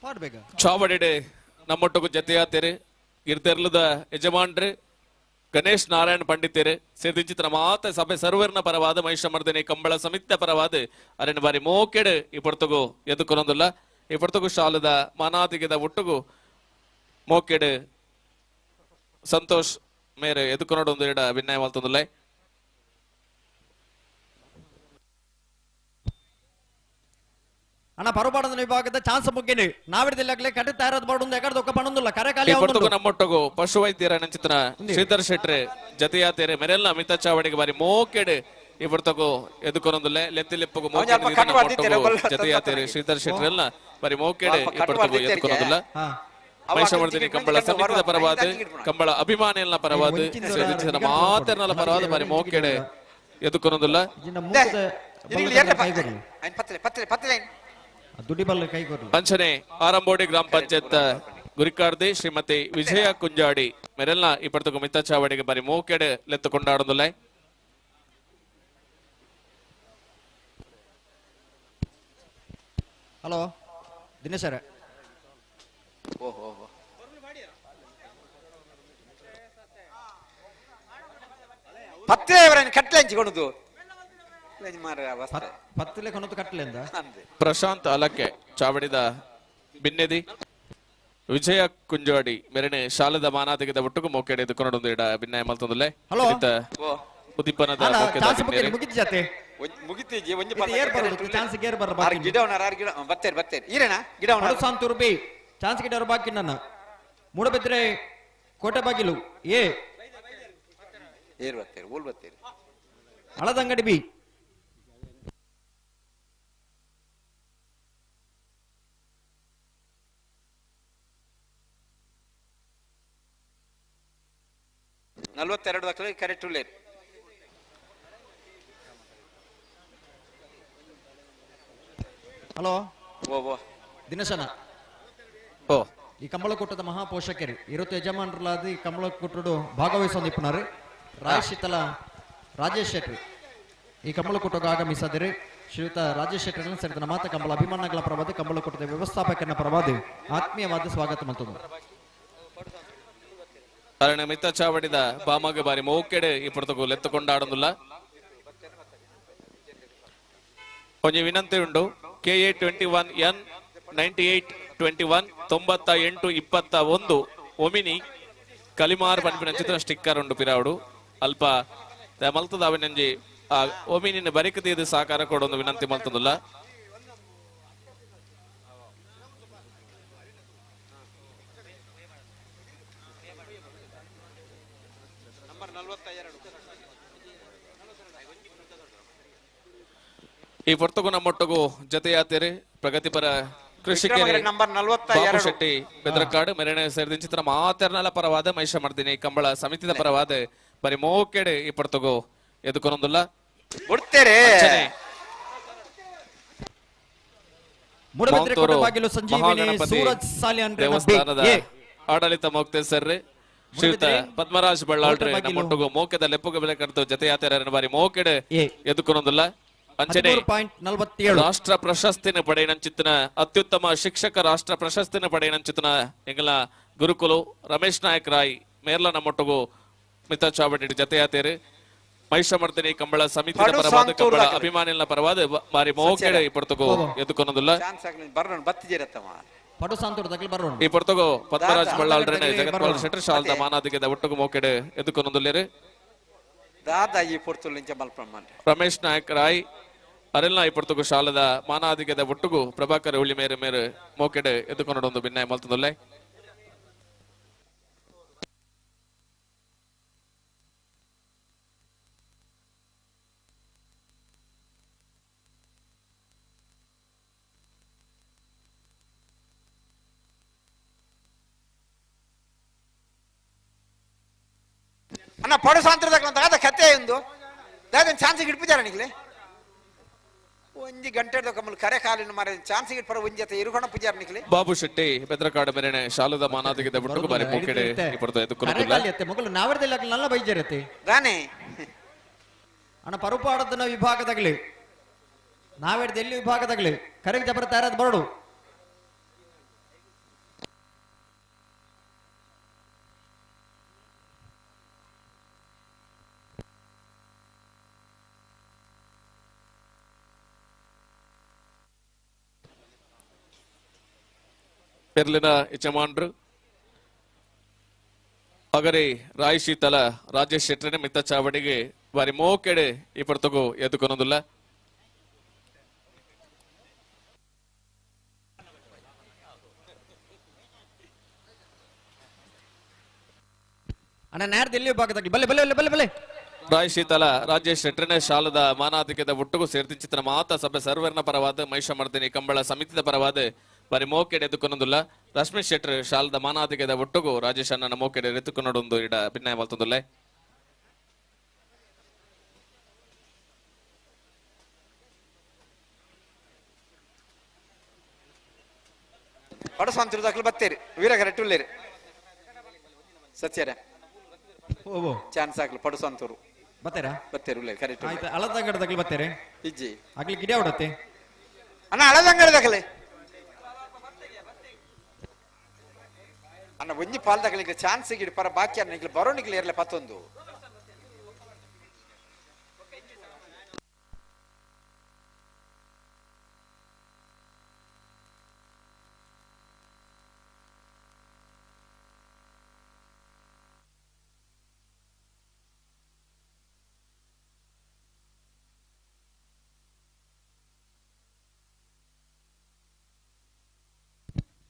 ಪಾಡ್ಬೇಕ ಚಾವಡಿಡೆ ನಮ್ಮೊಟ್ಟುಗು ಜೊತೆಯಾತೀರಿ ಇರ್ತೆರ್ಲದ ಯಜಮಾನ್ರಿ ಗಣೇಶ್ ನಾರಾಯಣ್ ಪಂಡಿತೇರೆ ಸೇರ್ದಿಂಚಿತ್ರ ಮಾತ ಸಭೆ ಸರ್ವರ್ನ ಪರವಾದ ಮಹಿಷಮರ್ದಿನಿ ಕಂಬಳ ಸಮಿತಿ ಪರವಾದ ಅರೆನ ಬಾರಿ ಮೋಕೆಡ್ ಈ ಪೊರ್ತುಗು ಎದುಕೊನೊಂದುಲ್ಲ. ಈ ಪೊರ್ತುಗು ಶಾಲದ ಮಾನಾದಿಗೆದ ಒಟ್ಟುಗು ಮೋಕೆಡ್ ಸಂತೋಷ್ ಮೇರೆ ಎದುಕೊನೊಡೊಂದು ಇಡ ವಿನಯ ಮಲ್ತೊಂದುಲ್ಲ. ಅಣ್ಣ ಪರಪಾಡದ ವಿಭಾಗದ ಚಾನ್ಸ್ ಮುಗ್ಗಿನಿ ನಾವಿಡದಲ್ಲಿ ಕಟ್ಟಿ ತಯಾರಾದ ಬಾಡೊಂದು ಎಕಡೆ ದೊಕ್ಕ ಪಣೊಂದುಲ್ಲ ಕರೆ ಖಾಲಿ ಪೊರ್ತುಗು ನಮ್ಮೊಟ್ಟುಗು ಪಶುವೈದ್ಯರ ನಂಚಿತನ ಶ್ರೀಧರ್ ಶೆಟ್ರೆ ಜತೆಯಾತೇರೆ ಮೆರೆಲ್ಲ ಅಮಿತಾ ಚಾವಡಿಗೆ ಬಾರಿ ಮೋಕೆಡ್ ಈ ಪೊರ್ತುಗು ಎದುಕೊನೊಂದುಲ್ಲೆ ಲೆತ್ತಿ ಲೆಪ್ಪುಗು ಜತೆಯಾತೇರೆ ಶ್ರೀಧರ್ ಶೆಟ್ರೆ ಎಲ್ಲ ಬಾರಿ ಮೋಕೆಡ್ ಈ ಪೊರ್ತುಗು ಎದುಕೊನೊಂದುಲ್ಲ. ಮಹಿಷಮರ್ದಿನಿ ಕಂಬಳ ಸಮಿತಿದ ಪರವಾದ ಕಂಬಳ ಅಭಿಮಾನಿಯಲ್ಲ ಪರವಾದ ಮಾತೆರ್ನಲ್ಲ ಪರವಾದ ಬಾರಿ ಮೋಕೆಡ್ ಎದುಕೊನೊಂದುಲ್ಲ. ಅಂಚನೆ ಆರಂಬೋಡಿ ಗ್ರಾಮ ಪಂಚಾಯತ್ ಗುರಿಕಾರ್ದಿ ಶ್ರೀಮತಿ ವಿಜಯ ಕುಂಜಾಡಿ ಮೆರೆಲ್ನ ಈ ಪರ್ತಕು ಮಿತ್ತ ಚಾವಡಿಗೆ ಬಾರಿ ಮೋಕೆಡ್ ಲೆತ್ತು ಕೊಂಡಾಡೊಂದುಲ್ಲ. ಹಲೋ ದಿನೇಶ್ ಓಹೋ ಪತ್ರೆ ಕಟ್ಲೆ ಹಂಚಿಕೊಂಡು ಪ್ರಶಾಂತ್ ಅಲಕ್ಕೆ ಚಾವಡಿದ ಬಿನ್ನೆದಿ ವಿಜಯ ಕುಂಜಾಡಿ ಮೆರಣೆ ಶಾಲದ ಮಾನಾದಿಗದ ಒಟ್ಟುಗು ಮೋಕೆಡೆ ಎದುಕೊನೊಡೊಂದು ಇಡ ಭಿನ್ನಯ ಮಲ್ತೊಂದುಲ್ಲೆ. ಉದ್ದೀಪನದ ಚಾನ್ಸ್ ಗಿಡ ಬಾಕಿ ನನ್ನ ಮೂಡಬಿದ್ರೆ ಕೋಟೆ ಬಾಗಿಲು ಎ ಏರ್ ಬತ್ತೇರಿ ಓಲ್ ಬತ್ತೇರಿ ಹಳದಂಗಡಿ ಬಿ 42 ದಾಖಲೆ ಕರೆಕ್ಟ್ ಉಳ್ಳೇರು. ಹಲೋ ಓ ಓ ದಿನೇಶನ ಓ ಈ ಕಂಬಳಕೂಟದ ಮಹಾಪೋಷಕರು ಇರುತ್ತ ಯಜಮಾನರಲಾದ ಈ ಕಂಬಳಕೂಟಡು ಭಾಗವಹಿಸುವ ನಿಪುಣರು ರಾಯಶೀತಲ ರಾಜೇಶ್ ಶೆಟ್ಟಿ ಈ ಕಂಬಳಕೂಟಕ್ಕೆ ಆಗಮಿಸದಿರಿ. ಶ್ರೀಯುತ ರಾಜೇಶ್ ಶೆಟ್ಟರನ್ನು ಸೇರಿದ ಮಾತ ಕಂಬಳ ಅಭಿಮಾನಗಳ ಪರವಾದ ಕಂಬಳಕೂಟದ ವ್ಯವಸ್ಥಾಪಕನ ಪರವಾದ ಆತ್ಮೀಯವಾದ ಸ್ವಾಗತ ಮಲ್ತೊಂದು. ಕಾರಣ ಮಿತ್ತ ಚಾವಡಿದ ಬಾಮಗ ಬಾರಿ ಮೋಕೆಡೆ ಈ ಪೊರ್ತುಗು ಲೆತ್ತುಕೊಂಡಾಡೊಂದುಲ್ಲ. ಒಂಜಿ ವಿನಂತಿ ಉಂಡು KA 21 N 98 21 98 21 Omni ಕಲಿಮಾರ್ ಪನ್ಪಿನ ಚಿತ್ರ ಸ್ಟಿಕ್ಕರ್ ಉಂಡು ಪಿರಾವುಡು ಅಲ್ಪ ಮಲ್ತದ ಅವಿನಂಜಿ ಆ ಒಮಿನಿನ ಬರಿಕದೀದು ಸಹಕಾರ ಕೊಡೊಂದು ವಿನಂತಿ ಮಲ್ತೊಂದುಲ್ಲ. ಈ ಪೊರ್ತುಗು ನಮ್ಮೊಟ್ಟುಗು ಜತೆಯಾತೇರಿ ಪ್ರಗತಿಪರ ಕೃಷಿಕರು ನಂಬರ್ ಬಾಬು 42 ಶೆಟ್ಟಿ ಬೆದ್ರಕಾಡು ಮೆರಣೆ ಸೇರಿದ ಚಿತ್ರ ಮಾತೆರ್ನಲ ಪರವಾದ ಮಹಿಷ ಮರ್ದಿನಿ ಕಂಬಳ ಸಮಿತಿದ ಪರವಾದ ಬರಿ ಮೋಕೆಡೆ ಈ ಪೊರ್ತುಗು ಎದುಕೊನೊಂದುಲ್ಲ ಬಿಡ್ತೇರೆ ಮೂಡಬಿದ್ರೆ ಕೊಡಬಾಗಿಲು ಸಂಜೀವಿನಿ ಸೂರಜ್ ಸಾಲಿಯಾನ್ ದೇವಸ್ಥಾನದ ಎ. ಆಡಳಿತ ಮೊಕ್ತೇಸರ್ ಶ್ರೀಯುತ ಪದ್ಮರಾಜ್ ಬಳ್ಳಾಳ್ರೆ ನಮ್ಮೊಟ್ಟುಗು ಮೋಕೆದ ಲೆಪ್ಪುಗ ಬೆಲೆ ಕರೆದು ಜತೆಯಾತೆರ ಬಾರಿ ಮೋಕೆಡೆ ಎದುಕೊನೊಂದುಲ್ಲ. ಅಂಚನೆ 13.47 ರಾಷ್ಟ್ರ ಪ್ರಶಸ್ತಿನ ಪಡೆಯನಂಚಿತ್ತಿನ ಅತ್ಯುತ್ತಮ ಶಿಕ್ಷಕ ರಾಷ್ಟ್ರ ಪ್ರಶಸ್ತಿನ ಪಡೆಯನಂಚಿತ್ತಿನ ಎಂಗಲ ಗುರುಕುಲು ರಮೇಶ್ ನಾಯಕ್ ರಾಯ್ ಮೇರ್ಲ ನಮ್ಮೊಟ್ಟುಗು ಮಿತಾ ಚಾವಡಿ ಜತೆಯಾತೇರು ಮಹಿಷಮರ್ದಿನಿ ಕಂಬಳ ಸಮಿತಿಯ ಪಡು ಪರವಾದ ಸಾಂತೂರು ಕಂಬಳ ದಾಖಲೆ. ಅಭಿಮಾನಿಗಳ ಪರವಾದ ಬಾರಿ ಮೋಕೆಡೆ ಈ ಪೊರ್ತುಗು ಎದುಕೊನೊಂದುಲ್ಲ. ಚಾನ್ಸ್ ಆಗಲಿ ಬರೋಣ ಬತ್ತಿಜಿರತ್ತಮ್ಮ. ಪಡು ಸಾಂತೂರು ದಾಖಲೆ ಬರೋಣ. ಈ ಪೊರ್ತುಗು ಪದ್ಮರಾಜ್ ಬಳ್ಳಾಳ್ರೆ ಜಗತ್ಪಾಲ್ ಬರೋಣ. ಶೆಟ್ಟರ್ ಶಾಲ್ದ ಮಾನಾದಿಗೆದ ಒಟ್ಟುಗು ಮೋಕೆಡೆ ಎದುಕೊನೊಂದುಲ್ಲೇರು. ದಾದಾ ಈ ಪೊರ್ತುಲ್ ನಿಂಚ ಮಲ್ಪಮ್ಮ. ರಮೇಶ್ ನಾಯಕ್ ರಾಯ್ ಅರೆಲ್ನ ಈ ಪೊರ್ತುಗು ಶಾಲದ ಮಾನಾದಿಗೆದ ಒಟ್ಟುಗು ಪ್ರಭಾಕರ್ ಉಳಿ ಮೇರೆ ಮೇರೆ ಮೋಕೆಡೆ ಎದುಕೊನೊಂದು ಭಿನ್ನಾಯ ಮಲ್ತದೊಲ್ಲೆ. ಅಣ್ಣ ಪಡು ಸಾಂತ್ರದಾಗ ದಾದ ಕತೆ ಎಂದು ದಾದ ಚಾನ್ಸ್ ಗಿಡ್ಪಿದಾರ ನಿಗ್ಲೆ ಒಂಜಿ ಗಂಟೆ ಕಮ್ಮಲ್ ಕರೆ ಕಾಲಿನ ಮಾರ ಚಾನ್ಸ್ ಗಿಡ್ಪರ ಒಂಜಿ ಜೊತೆ ಇರುಗೋಣ ಪೂಜಾರ ನಿಕ್ಲೆ. ಬಾಬು ಶೆಟ್ಟಿ ಬೆದ್ರಕಾಡು ಮೇರೆನೆ ಶಾಲದ ಮಾನಾದಿಗೆದ ಒಟ್ಟುಗು ಬಾರಿ ಮೋಕೆಡೆ ಈ ಪೊರ್ತು ಎದುಕೊನೊಂದುಲ್ಲ. ಮೊಗಲು ನಾವರ್ದೆಲ್ಲ ನಲ್ಲ ಬೈಜರತೆ ದಾನೆ ಅಣ್ಣ ಪರುಪಾಡದನ ವಿಭಾಗದಾಗಲಿ ನಾವೆಡ್ದು ಎಲ್ಲಿ ವಿಭಾಗದಾಗಲಿ ಕರೆಗೆ ಜಬರ ತಯಾರಾದ ಬರಡು. ಪೆರ್ಲಿನ ಯಜಮಾನ್ರು ಅಗರಿ ರಾಯ್ ಶೀತಲ ರಾಜೇಶ್ ಶೆಟ್ಟರನೆ ಮಿತ್ತ ಚಾವಡಿಗೆ ಬಾರಿ ಮೋಕೆಡೆ ಈ ಪೊರ್ತುಗು ಎದುಕೊನೊಂದುಲ್ಲ. ಅಣ್ಣ ನ್ಯಾರ್ದು ಎಲ್ಲಿ ವಿಭಾಗದಾಗಲಿ ಬಲ್ಲೆ ಬಲ್ಲೆ ಬಲ್ಲೆ ಬಲ್ಲೆ. ರಾಯ್ ಶೀತಲ ರಾಜೇಶ್ ಶೆಟ್ಟರನೆ ಶಾಲದ ಮಾನಾಧಿಕದ ಒಟ್ಟುಗು ಸೇರ್ತಿಂಚಿತನ ಮಾತಾ ಸಭೆ ಸರ್ವರ್ನ ಪರವಾದ ಮಹಿಷಮರ್ದಿನಿ ಕಂಬಳ ಸಮಿತಿದ ಪರವಾದ ಬಾರಿ ಮೋಕೆಡೆ ಎದುಕೊನೊಂದುಲ್ಲ. ರಶ್ಮಿ ಶೆಟ್ಟರ್ ಶಾಲದ ಮಾನಾಧಿಕದ ಒಟ್ಟುಗು ರಾಜೇಶ್ ಅಣ್ಣನ ಮೋಕೆಡೆ ಎತ್ತುಕೊನೊಂದು ಇಡ ಭಿನ್ನಾಯ ಮಲ್ತೊಂದುಲ್ಲೆ. ಪಡು ಸಾಂತ್ರದಾಗಲಿ ಬತ್ತೇರಿ ವೀರಗರ ಟುಲ್ಲೇರಿ ಸತ್ಯರ ಚಾನ್ಸ್ ಆಗ್ಲಿ ಪಡು ಸಾಂತೂರು ಬತ್ತೇರಾ ಬತ್ತೇರು ಉಲ್ಲೇರಿ ಕರೆಕ್ಟ್. ಆಯ್ತು ಅಳದಂಗಡದಾಗಲಿ ಬತ್ತೇರಿ ಇಜ್ಜಿ ಆಗ್ಲಿ ಗಿಡ ಹೊಡತ್ತೆ ಅಣ್ಣ ಅಳದಂಗಡದಾಗಲಿ ಅಣ್ಣ ಒಂಜಿ ಪಾಲ್ದಾಗಲಿ ಚಾನ್ಸ್ ಗಿಡ ಪರ ಬಾಕಿ ಅಣ್ಣ ನಿಗ್ಲಿ ಬರೋ ನಿಗ್ಲಿ ಇರಲಿ ಪತ್ತೊಂದು.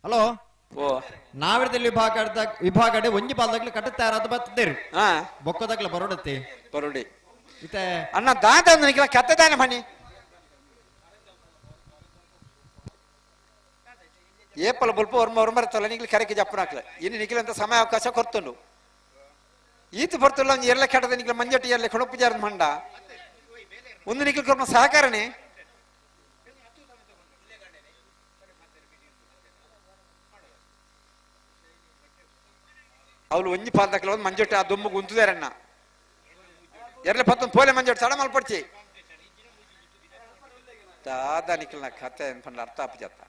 ಹಲೋ ಓ ನಾವಿರದಲ್ಲಿ ವಿಭಾಗ ವಿಭಾಗಡೆ ಒಂಜಿ ಪಾಲ್ದಾಗ್ಲಿ ಕಟ್ಟ ತಯಾರಾದ ಬರ್ತದೇರಿ ಬೊಕ್ಕದಾಗ್ಲ ಬರೋಡತ್ತೆ ಬರೋಡಿ ಇತ್ತೆ ಅಣ್ಣ ದಾದ ಅಂದ್ರೆ ನಿಗ್ಲ ಕತ್ತೆ ದಾನೆ ಮಣಿ ಏಪಲ ಬುಲ್ಪ ಒರ್ಮ ಒರ್ಮರತ್ತಲ್ಲ ನಿಗ್ಲಿ ಕರೆಗೆ ಜಪ್ಪನಾಕ್ಲ ಇನ್ನು ನಿಖಿಲಂತ ಸಮಯ ಅವಕಾಶ ಕೊರ್ತುಂಡು ಈತ ಬರ್ತುಲ್ಲ ಒಂಜಿ ಎರ್ಲೆ ಕೆಟ್ಟದ ನಿಗ್ಲ ಮಂಜಟ್ಟಿ ಎರ್ಲೆ ಕೊಣಪುಜಾರದ ಮಂಡ ಒಂದು ನಿಖಿಲ್ ಕೊರ್ಮ ಸಹಕಾರನೇ ಅವಳು ಒಂಜಿ ಪಾಲ್ದಕ್ಲ ಒಂದು ಮಂಜೊಟ್ಟೆ ಆ ದೊಮ್ಮು ಗುಂತುದಾರಣ್ಣ ಎರ್ಲೆ ಪತ್ತೊಂದು ಪೋಲೆ ಮಂಜೊಟ್ಟು ಸಡ ಮಲ್ಪಡ್ಚಿ ದಾದಾ ನಿಖಿಲ್ನ ಕತೆ ಅನ್ಪಂಡ ಅರ್ಥ ಆಪಜತ್ತ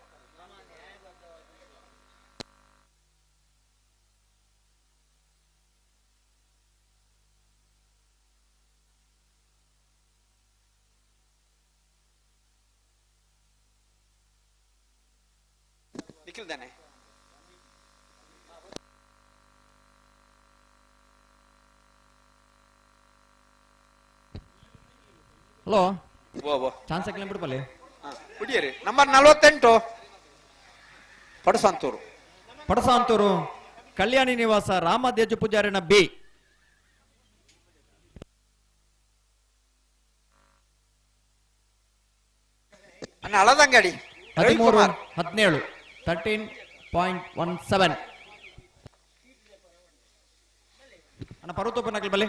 ನಿಖಿಲ್ ದಾನೆ ಹಲೋ ಓ ಚಾನ್ಸ್ ಹಾಕ್ಲಿ ಬಿಡ್ಬಲ್ಲಿ ಕುಡಿಯರಿ ನಂಬರ್ 48 ಪಡಸಾಂತೂರು. ಪಡಸಾಂತೂರು ಕಲ್ಯಾಣಿ ನಿವಾಸ ರಾಮದೇಜು ಪೂಜಾರಿನ ಬಿ. ಅಣ್ಣ ಹಳದಂಗಡಿ 13-17 13.17. ಅಣ್ಣ ಪರ್ವತೋಪನಕಲ್ ಬಲೆ.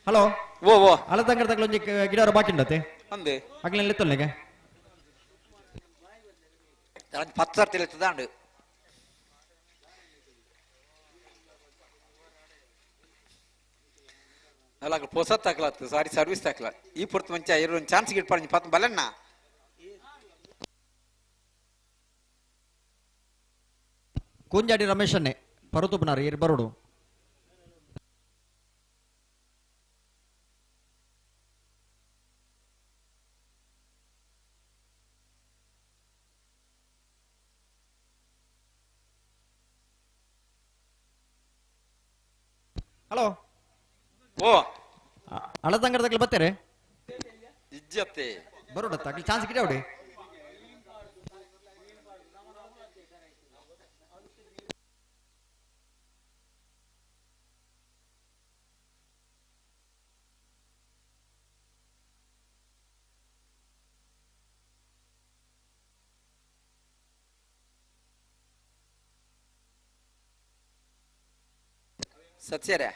ಹಲೋ ಓ ಓ ಅಳದಂಗಡ ತಗಲ ಒಂಜಿ ಗಿಡಾರ ಬಾಕಿ ಉಂಡತೆ ಅಂದೆ ಅಗ್ಲೆನ್ ಲೆತ್ತೊಲ್ಲೆಗೆ 10 ಸರ್ತಿ ಲೆತ್ತದಾಂಡು. ಅಲ್ಲ ಪೊಸತ್ ಹಾಕ್ಲಾತ್ತು ಸಾರಿ ಸರ್ವಿಸ್ ಹಾಕ್ಲ ಈ ಪೊರ್ತು ಮಂಚ ಎರಡು ಒಂದು ಚಾನ್ಸ್ ಗಿಟ್ಪಾಡಿ ಪತ್ ಬಲಣ್ಣ. ಕೂಂಜಾಡಿ ರಮೇಶನ್ನೇ ಪರ್ವತೋಪನಾರು ಇರು ಬರೋಡು. ಹಲೋ ಓ ಅಳದಂಗಡದಾಗಲಿ ಬರ್ತಾರೆ ಇಜ್ಜತ್ತೆ ಬರೋಡತ್ತ ಅಗ್ಲಿ ಚಾನ್ಸ್ ಗಿಡ ಅವಡಿ. ಸತ್ಯರೇ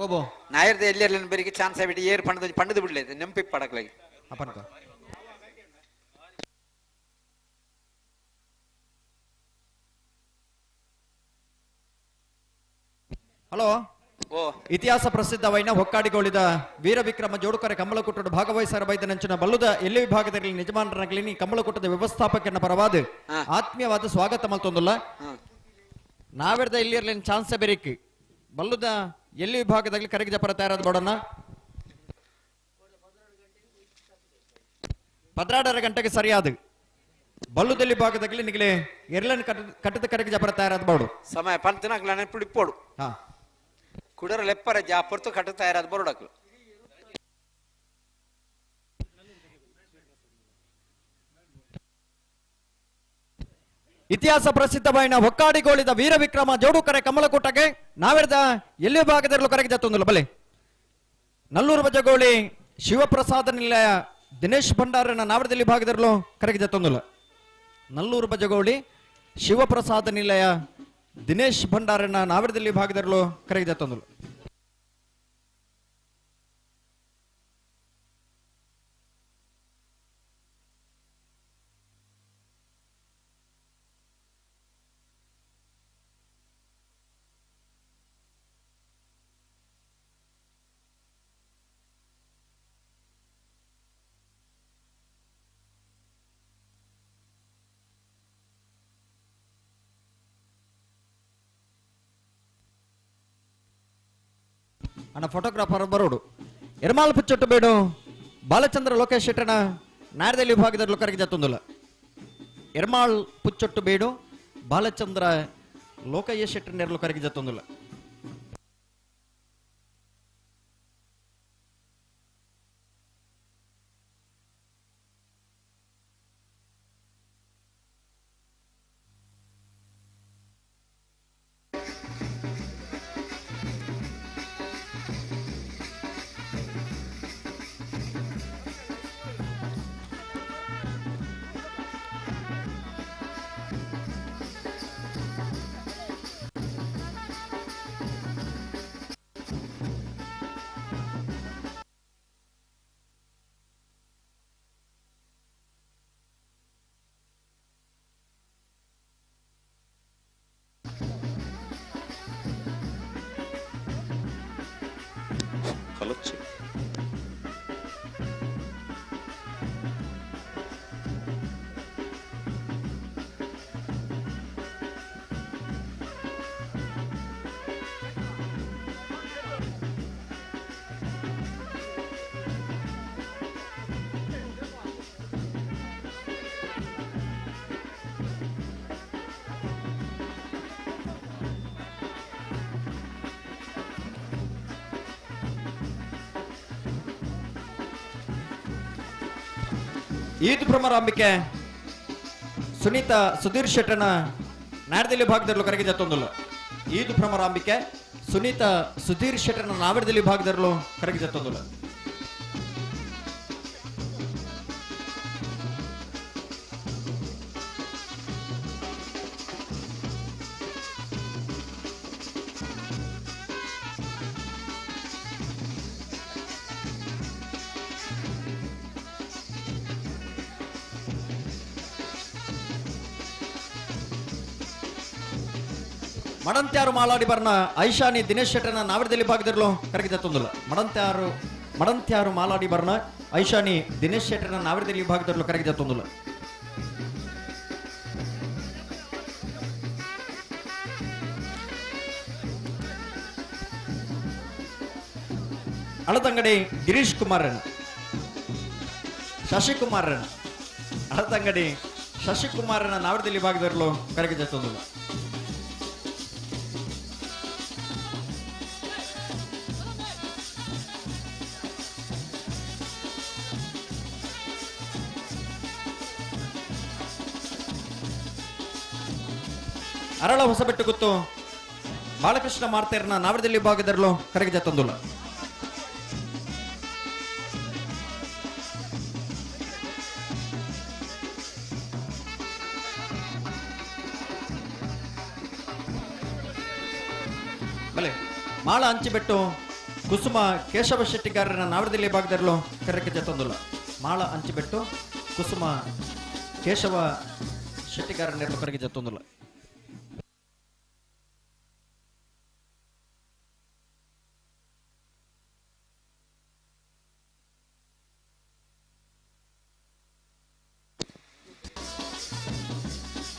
ಓಬೋ ನಾಯರ್ದ ಎಲ್ಲಿ ಬೆರಿಗೆ ಚಾನ್ಸ್ ಆಗ್ಬಿಟ್ಟು ಏರ್ ಪಂಡದ ಪಂಡದ ಬಿಡ್ಲಿ ನೆಂಪಿ ಪಡಕ್ಲಾಗಿ ಅಪನ್ಕ ಹಲೋ ಓ ಇತಿಹಾಸ ಪ್ರಸಿದ್ಧವೈನ ಹೊಕ್ಕಾಡಿಗೋಳಿದ ವೀರ ವಿಕ್ರಮ ಜೋಡುಕರೆ ಕಮಲಕೂಟದ ಭಾಗವಹಿಸರ ಬೈದ ನಂಚಿನ ಬಲ್ಲುದ ಎಲ್ಲಿ ವಿಭಾಗದಲ್ಲಿ ನಿಜಮಾನರಗಲಿನಿ ಕಮಲಕೂಟದ ವ್ಯವಸ್ಥಾಪಕನ ಪರವಾದ ಆತ್ಮೀಯವಾದ ಸ್ವಾಗತ ಮಲ್ತೊಂದುಲ್ಲ. ನಾವೆರ್ದ ಇಲ್ಲಿ ಚಾನ್ಸ್ ಬೆರಿಕ್ ಬಲ್ಲುದ ಎಲ್ಲಿ ವಿಭಾಗದಲ್ಲಿ ಕರೆಗೆ ಜಪರ ತಯಾರಾದ ಬೋಡಣ್ಣ 12.30 ಗಂಟೆಗೆ ಸರಿಯಾದ ಬಲ್ಲುದಲ್ಲಿ ಭಾಗದಲ್ಲಿ ನಿಗಲೆ ಎರಲನ್ ಕಟ್ಟದ ಕರೆಗೆ ಜಪರ ತಯಾರಾದ ಬೋಡು ಸಮಯ ಪಂತನಾಗ್ಲ ನೆನಪಿಡಿಪೋಡು ಹಾ ಕುಡರ ಲೆಪ್ಪರ ಜಾ ಪೊರ್ತು ಕಟ್ಟ ತಯಾರಾದ ಬೋರ್ಡಕ್ಲು. ಇತಿಹಾಸ ಪ್ರಸಿದ್ಧವಾಯಿನ ಹೊಕ್ಕಾಡಿಗೋಳಿದ ವೀರ ವಿಕ್ರಮ ಜೋಡುಕರೆ ಕಮಲಕೂಟಕ್ಕೆ ನಾವೆರ್ದ ಎಲ್ಲಿ ಭಾಗದಲ್ಲೂ ಕರೆಗೆ ಜತ್ತೊಂದಿಲ್ಲ ಬಲೆ ನಲ್ಲೂರು ಬಜಗೋಳಿ ಶಿವಪ್ರಸಾದ ನಿಲಯ ದಿನೇಶ್ ಭಂಡಾರನ ನಾವರದಲ್ಲಿ ಭಾಗದಲ್ಲೂ ಕರೆಗೆ ಜತ್ತೊಂದಿಲ್ಲ. ನಲ್ಲೂರು ಬಜಗೋಳಿ ಶಿವಪ್ರಸಾದ ನಿಲಯ ದಿನೇಶ್ ಭಂಡಾರನ ನಾವರದಲ್ಲಿ ಭಾಗದಲ್ಲೂ ಕರೆಗೆ ಜತ್ತೊಂದಿಲ್ಲ. ಅಣ್ಣ ಫೋಟೋಗ್ರಾಫರ್ ಬರೋಡು ಎರ್ಮಾಲ್ ಪುಚ್ಚೊಟ್ಟು ಬೇಡು ಬಾಲಚಂದ್ರ ಲೋಕೇಶ್ ಶೆಟ್ಟನ ನಾಡದಲ್ಲಿ ವಿಭಾಗದ ಲೋಕರಿಗೆ ಜತ್ತೊಂದಿಲ್ಲ. ಎರ್ಮಾಳ್ ಪುಚ್ಚೊಟ್ಟು ಬೇಡು ಬಾಲಚಂದ್ರ ಲೋಕಯ್ಯ ಶೆಟ್ಟನ ಲೋಕರಿಗೆ ಜತ್ತೊಂದಿಲ್ಲ. ಈದ್ ಭ್ರಮರಾಂಬಿಕೆ ಸುನೀತಾ ಸುಧೀರ್ ಶೆಟ್ಟನ ನಾಡದಲ್ಲಿ ಭಾಗದಲ್ಲೂ ಕರೆಗೆ ಜತ್ತೊಂದಿಲ್ಲ. ಈದ್ ಭ್ರಮರಾಂಬಿಕೆ ಸುನೀತಾ ಸುಧೀರ್ ಶೆಟ್ಟನ ನಾವರದಲ್ಲಿ ಭಾಗದಲ್ಲೂ ಕರೆಗೆ ಜತ್ತೊಂದಿಲ್ಲ. ಮಡಂತ್ಯಾರು ಮಾಲಾಡಿ ಬರ್ನ ಐಶಾನಿ ದಿನೇಶ್ ಶೆಟ್ಟರ್ನ ನಾವಿರದಲ್ಲಿ ಭಾಗದಿರಲು ಕರಗಿದ ತೊಂದಲ್ಲ. ಮಡಂತ್ಯಾರು ಮಡಂತ್ಯಾರು ಮಾಲಾಡಿ ಬರ್ನ ಐಶಾನಿ ದಿನೇಶ್ ಶೆಟ್ಟರ್ನ ನಾವಿರದಲ್ಲಿ ಭಾಗದಿರಲು ಕರಗಿದ ತೊಂದಲ್ಲ. ಅಳತಂಗಡಿ ಗಿರೀಶ್ ಕುಮಾರನ್ ಶಶಿಕುಮಾರನ್ ಅಳತಂಗಡಿ ಶಶಿಕುಮಾರನ ನಾವಿರದಲ್ಲಿ ಭಾಗದಿರಲು ಕರಗಿದ ತೊಂದಲ್ಲ. ಅರಳ ಹೊಸಬೆಟ್ಟು ಗುತ್ತು ಬಾಲಕೃಷ್ಣ ಮಾರ್ತೇರ್ನ ನಾವಿರದಲ್ಲಿ ಭಾಗದರಲು ಕರಗಿದ ತಂದುಲ್ಲ. ಬಲೆ ಮಾಳ ಅಂಚಿಬೆಟ್ಟು ಕುಸುಮ ಕೇಶವ ಶೆಟ್ಟಿಗಾರನ ನಾವಿರದಲ್ಲಿ ಭಾಗದರಲು ಕರಗಿದ ತಂದುಲ್ಲ. ಮಾಳ ಅಂಚಿಬೆಟ್ಟು ಕುಸುಮ ಕೇಶವ ಶೆಟ್ಟಿಗಾರನ ಕರಗಿದ ತಂದುಲ್ಲ.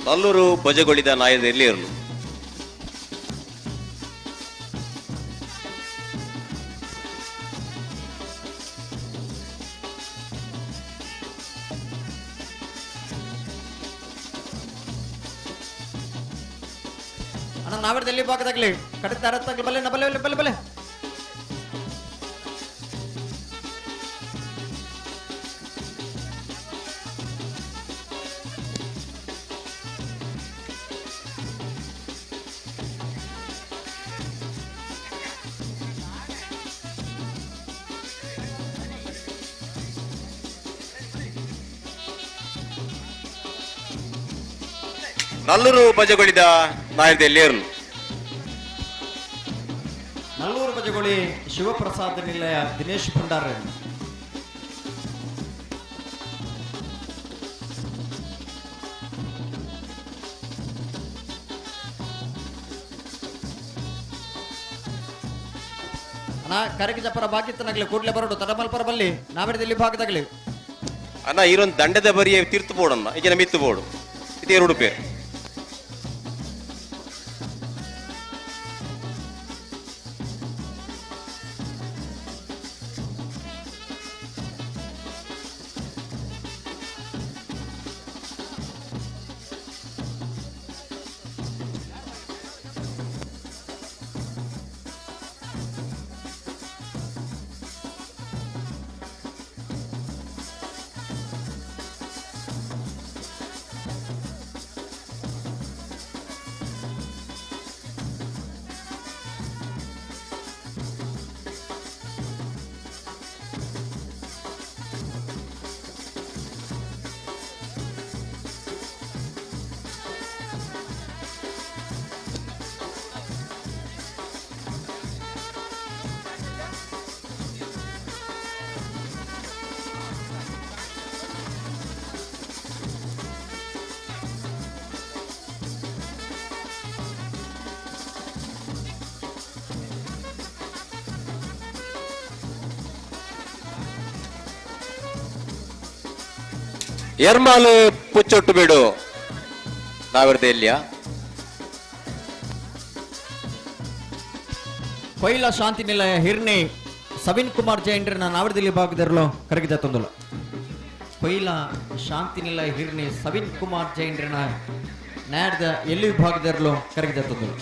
ನಲ್ಲೂರು ಬಜಗೊಳಿದ ನಾಯದಲ್ಲಿ ಇರಲು ಅಣ್ಣ ನಾವಿರದಲ್ಲಿ ಭಾಗದಾಗ್ಲಿ ಕಡೆ ತಾಗ್ಲಿ ಬಲೆ ಬಲೆ ಬಲೆ ಬಲೆ ನಲ್ಲೂರು ಬಜಗೊಳಿದ ನಾಯದಲ್ಲಿ ಇರಲು ನಲ್ಲೂರು ಬಜಗೊಳಿ ಶಿವಪ್ರಸಾದ್ ನಿಲಯ ದಿನೇಶ್ ಭಂಡಾರ. ಅಣ್ಣ ಕರಗಿಜಪರ ಬಾಕಿತ್ತನಾಗ್ಲಿ ಕೂಡ್ಲೆ ಬರೋಡು ತಡಮಲ್ಪರ ಬಲ್ಲಿ ನಾವಿರದಲ್ಲಿ ಭಾಗದಾಗ್ಲಿ ಅಣ್ಣ ಈರೊಂದು ದಂಡದ ಬರಿಯ ತೀರ್ತು ಬೋಡನ್ನ ಈಗಿನ ಮಿತ್ತು ಬೋಡು ಇದು ಎರಡು ಪೇರು. ಎರ್ಮಾಲು ಪುಚ್ಚೊಟ್ಟು ಬೇಡು ನಾವಿರದ ಎಲ್ಲಿಯ ಕೊಯ್ಲ ಶಾಂತಿ ನಿಲಯ ಹಿರ್ನಿ ಸವಿನ್ ಕುಮಾರ್ ಜೈನ್ರನ್ನ ನಾವಿರದಲ್ಲಿ ಭಾಗದಿರಲು ಕರಗಿದ ತಂದುಲ್ಲ. ಕೊಯ್ಲ ಶಾಂತಿ ನಿಲಯ ಹಿರ್ನಿ ಸವಿನ್ ಕುಮಾರ್ ಜೈನ್ರನ್ನ ನ್ಯಾಯದ ಎಲ್ಲಿ ವಿಭಾಗದಿರಲು ಕರಗಿದ ತಂದುಲ್ಲ.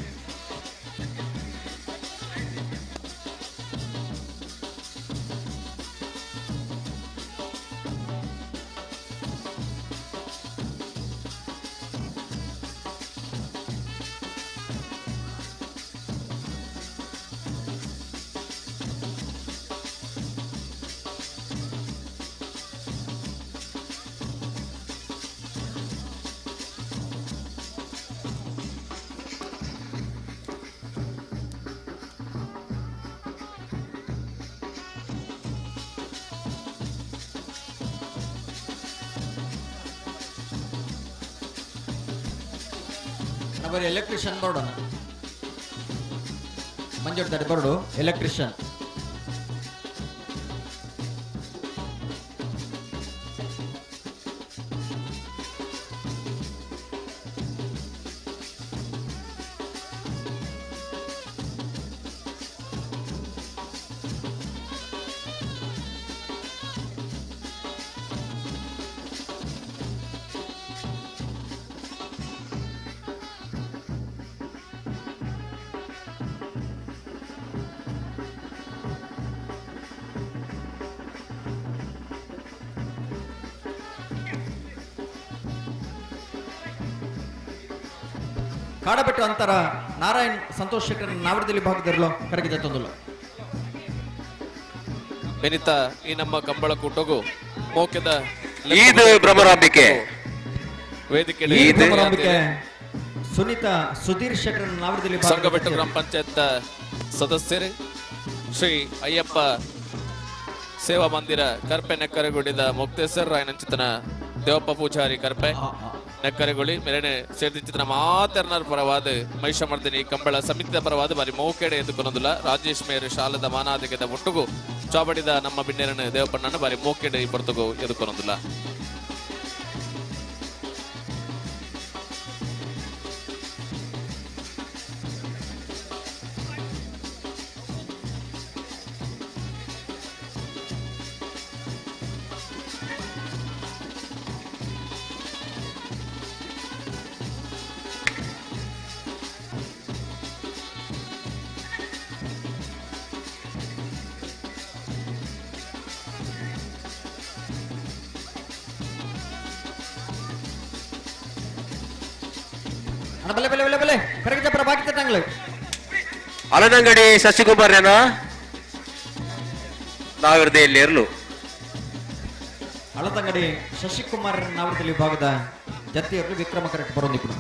ಬರೀ ಎಲೆಕ್ಟ್ರಿಷಿಯನ್ ಬೋರ್ಡ್. ಮಂಜೂರು ಬರಡು ಎಲೆಕ್ಟ್ರಿಷಿಯನ್. ಕಾಡಬೆಟ್ಟು ಅಂತರ ನಾರಾಯಣ್ ಸಂತೋಷ್ ಶೆಟ್ಟರ್ ನಾವರದಲ್ಲಿ ಭಾಗದಲ್ಲೋ ಕರಗಿದೆ ತಂದುಲ್ಲ. ಬೆನಿತ ಈ ನಮ್ಮ ಕಂಬಳ ಕೂಟಗೂ ಮೋಕ್ಯದ ಈದ್ ಭ್ರಮರಾಂಬಿಕೆ ವೇದಿಕೆ ಭ್ರಮರಾಂಬಿಕೆ ಸುನೀತಾ ಸುಧೀರ್ ಶೆಟ್ಟರ್ ನಾವರದಲ್ಲಿ ಸಂಘಬೆಟ್ಟು ಗ್ರಾಮ ಪಂಚಾಯತ್ ಸದಸ್ಯರೇ, ಶ್ರೀ ಅಯ್ಯಪ್ಪ ಸೇವಾ ಮಂದಿರ ಕರ್ಪೆ ನೆಕ್ಕರೆಗುಡಿದ ಮುಕ್ತೇಶ್ವರ ರಾಯನಂಚಿತನ ದೇವಪ್ಪ ಪೂಜಾರಿ ಕರ್ಪೆ ನೆಕ್ಕರೆಗುಳಿ ಮೇರೆನೆ ಸೇರ್ದಿಚ್ಚಿತನ ಮಾತೆರ್ನರ್ ಪರವಾದ ಮಹಿಷಮರ್ದಿನಿ ಕಂಬಳ ಸಮಿತಿದ ಪರವಾದ ಬಾರಿ ಮೌಕೆಡೆ ಎದ್ದುಕೊನೊಂದುಲ ರಾಜೇಶ್ ಮೇರು ಶಾಲದ ಮಾನಾದಿಗದ ಒಟ್ಟುಗು ಚಾಬಡಿದ ನಮ್ಮ ಬಿನ್ನೆರನ ದೇವಪ್ಪಣ್ಣನ ಬಾರಿ ಮೋಕೆಡೆ ಈ ಪೊರ್ತುಗು ಎದುಕೊನೊಂದುಲ. ಬಲೆ ಬಲೆ ಬಲೆ ಬಲೆ ಕರಗಿದ ಬಾಕಿ ತಟ್ಟಂಗ್ಲೆ. ಅಲದಂಗಡಿ ಶಶಿಕುಮಾರ್ ನಾವಿರದೆ ಇರಲು ಅಳದಂಗಡಿ ಶಶಿಕುಮಾರ್ ನಾವರದಲ್ಲಿ ವಿಭಾಗದ ಜತಿಯವರು ವಿಕ್ರಮ ಕರೆಕ್ಟ್ ಬರೋದಿಪ್ಪು.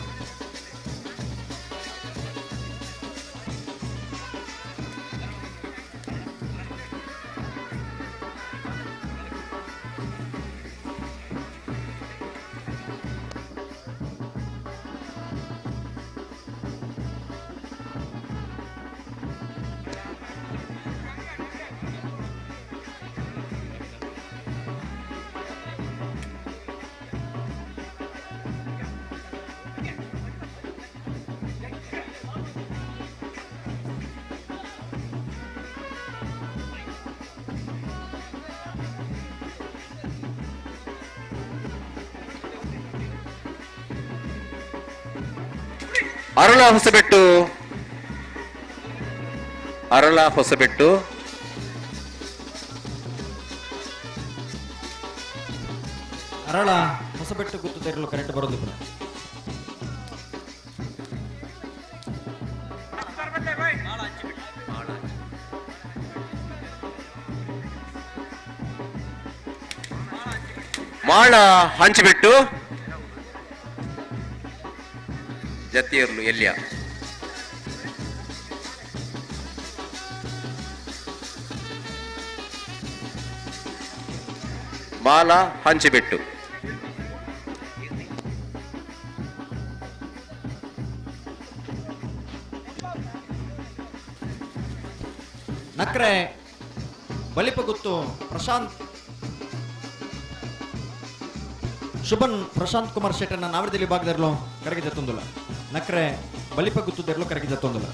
ಅರಳ ಹೊಸಬೆಟ್ಟು, ಅರಳ ಹೊಸಬೆಟ್ಟು, ಅರಳ ಹೊಸಬೆಟ್ಟು ಗುತ್ತು ತೆರಲು ಕರೆಂಟ್ ಬರೋದು. ಮಾಳ ಹಂಚಿಬಿಟ್ಟು ಜತಿಯರ್ಲು ಎಲ್ಲಿಯ ಮಾಲ ಹಂಚಿಬಿಟ್ಟು. ನಕ್ರೆ ಬಲಿಪಗುತ್ತು ಪ್ರಶಾಂತ್ ಶುಭನ್ ಪ್ರಶಾಂತ್ ಕುಮಾರ್ ಶೆಟ್ಟರ್ನ ನಾವರದಲ್ಲಿ ಭಾಗದಲ್ಲೋ ಕರಗಿದ ತೊಂದುಲ್ಲ. ನಕ್ರೆ ಬಲಿಪಗುತ್ತದೆರಲು ಕರಗಿದ ತೊಂದುಲ್ಲ.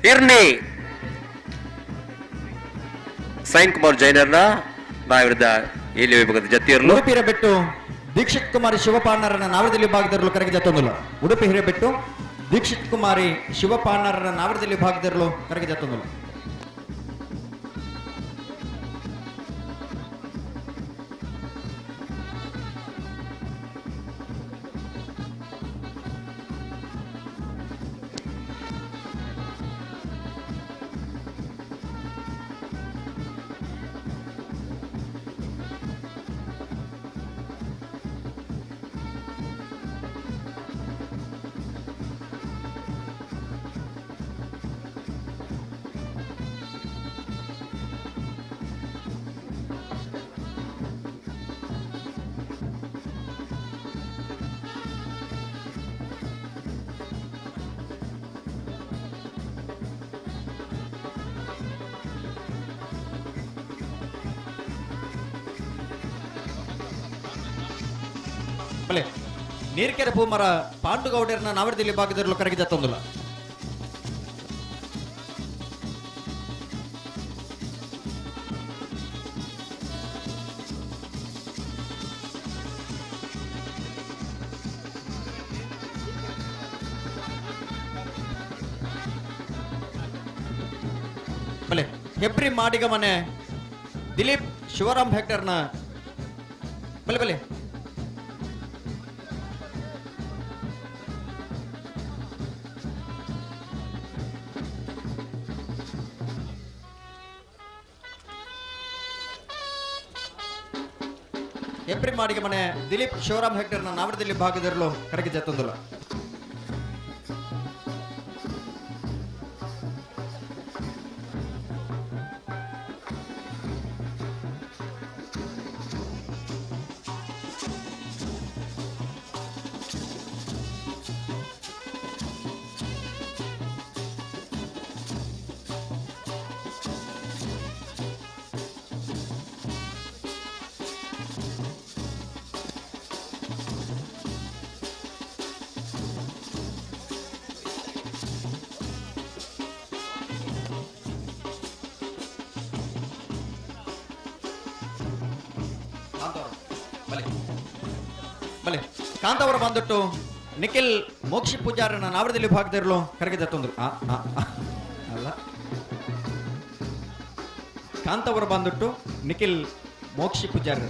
ಗಿರ್ನಿ ಸೈನ್ ಕುಮಾರ್ ಜೈನರ್ನ ನಾವಿರುದ್ಧ ಇಲ್ಲಿ ವಿಭಾಗದ ಜತ್ತಿಯರ್ಲು. ಉಡುಪಿ ಹಿರೇಬೆಟ್ಟು ದೀಕ್ಷಿತ್ ಕುಮಾರಿ ಶಿವಪಾಣರನ್ನ ನಾವರದಲ್ಲಿ ವಿಭಾಗದಲ್ಲೂ ಕರಗಿ ಜತ್ತೊಂದುಲ್ಲ. ಉಡುಪಿ ಹಿರೇಬೆಟ್ಟು ದೀಕ್ಷಿತ್ ಕುಮಾರಿ ಶಿವಪಾಣರನ್ನ ನಾವರದಲ್ಲಿ ವಿಭಾಗದಲ್ಲೂ ಕರಗಿ ಜತ್ತೊಂದುಲ್ಲ. ನೀರ್ಕೆರೆ ಪೂಮರ ಪಾಂಡುಗೌಡರನ್ನ ನಾವರದಲ್ಲಿ ಭಾಗದಲ್ಲೂ ಕರಗಿ ಜತ್ತೊಂದುಲ್ಲ. ಬಲೆ ಹೆಬ್ರಿ ಮಾಡಿಗ ಮನೆ ದಿಲೀಪ್ ಶಿವರಾಮ್ ಹೆಗ್ಡರ್ನ ಬಲೆ ಬಲೆ ಹೆಬ್ರಿ ಮಾಡಿಗೆ ಮನೆ ದಿಲೀಪ್ ಶಿವರಾಮ್ ಹೆಗ್ಡರ್ನ ನಾವರದಲ್ಲಿ ಭಾಗದಲ್ಲೂ ಕರಗಿ ಜತ್ತೊಂದುಲ್ಲ. ಬಲೆ ಕಾಂತಾವರ ಬಂದಿಟ್ಟು ನಿಖಿಲ್ ಮೋಕ್ಷಿ ಪೂಜಾರನ ನಾವರದಲ್ಲಿ ಭಾಗದಿರಲು ಕರಗಿ ಜತ್ತೊಂದ್ರು. ಅಲ್ಲ, ಕಾಂತಾವರ ಬಂದಿಟ್ಟು ನಿಖಿಲ್ ಮೋಕ್ಷಿ ಪೂಜಾರ.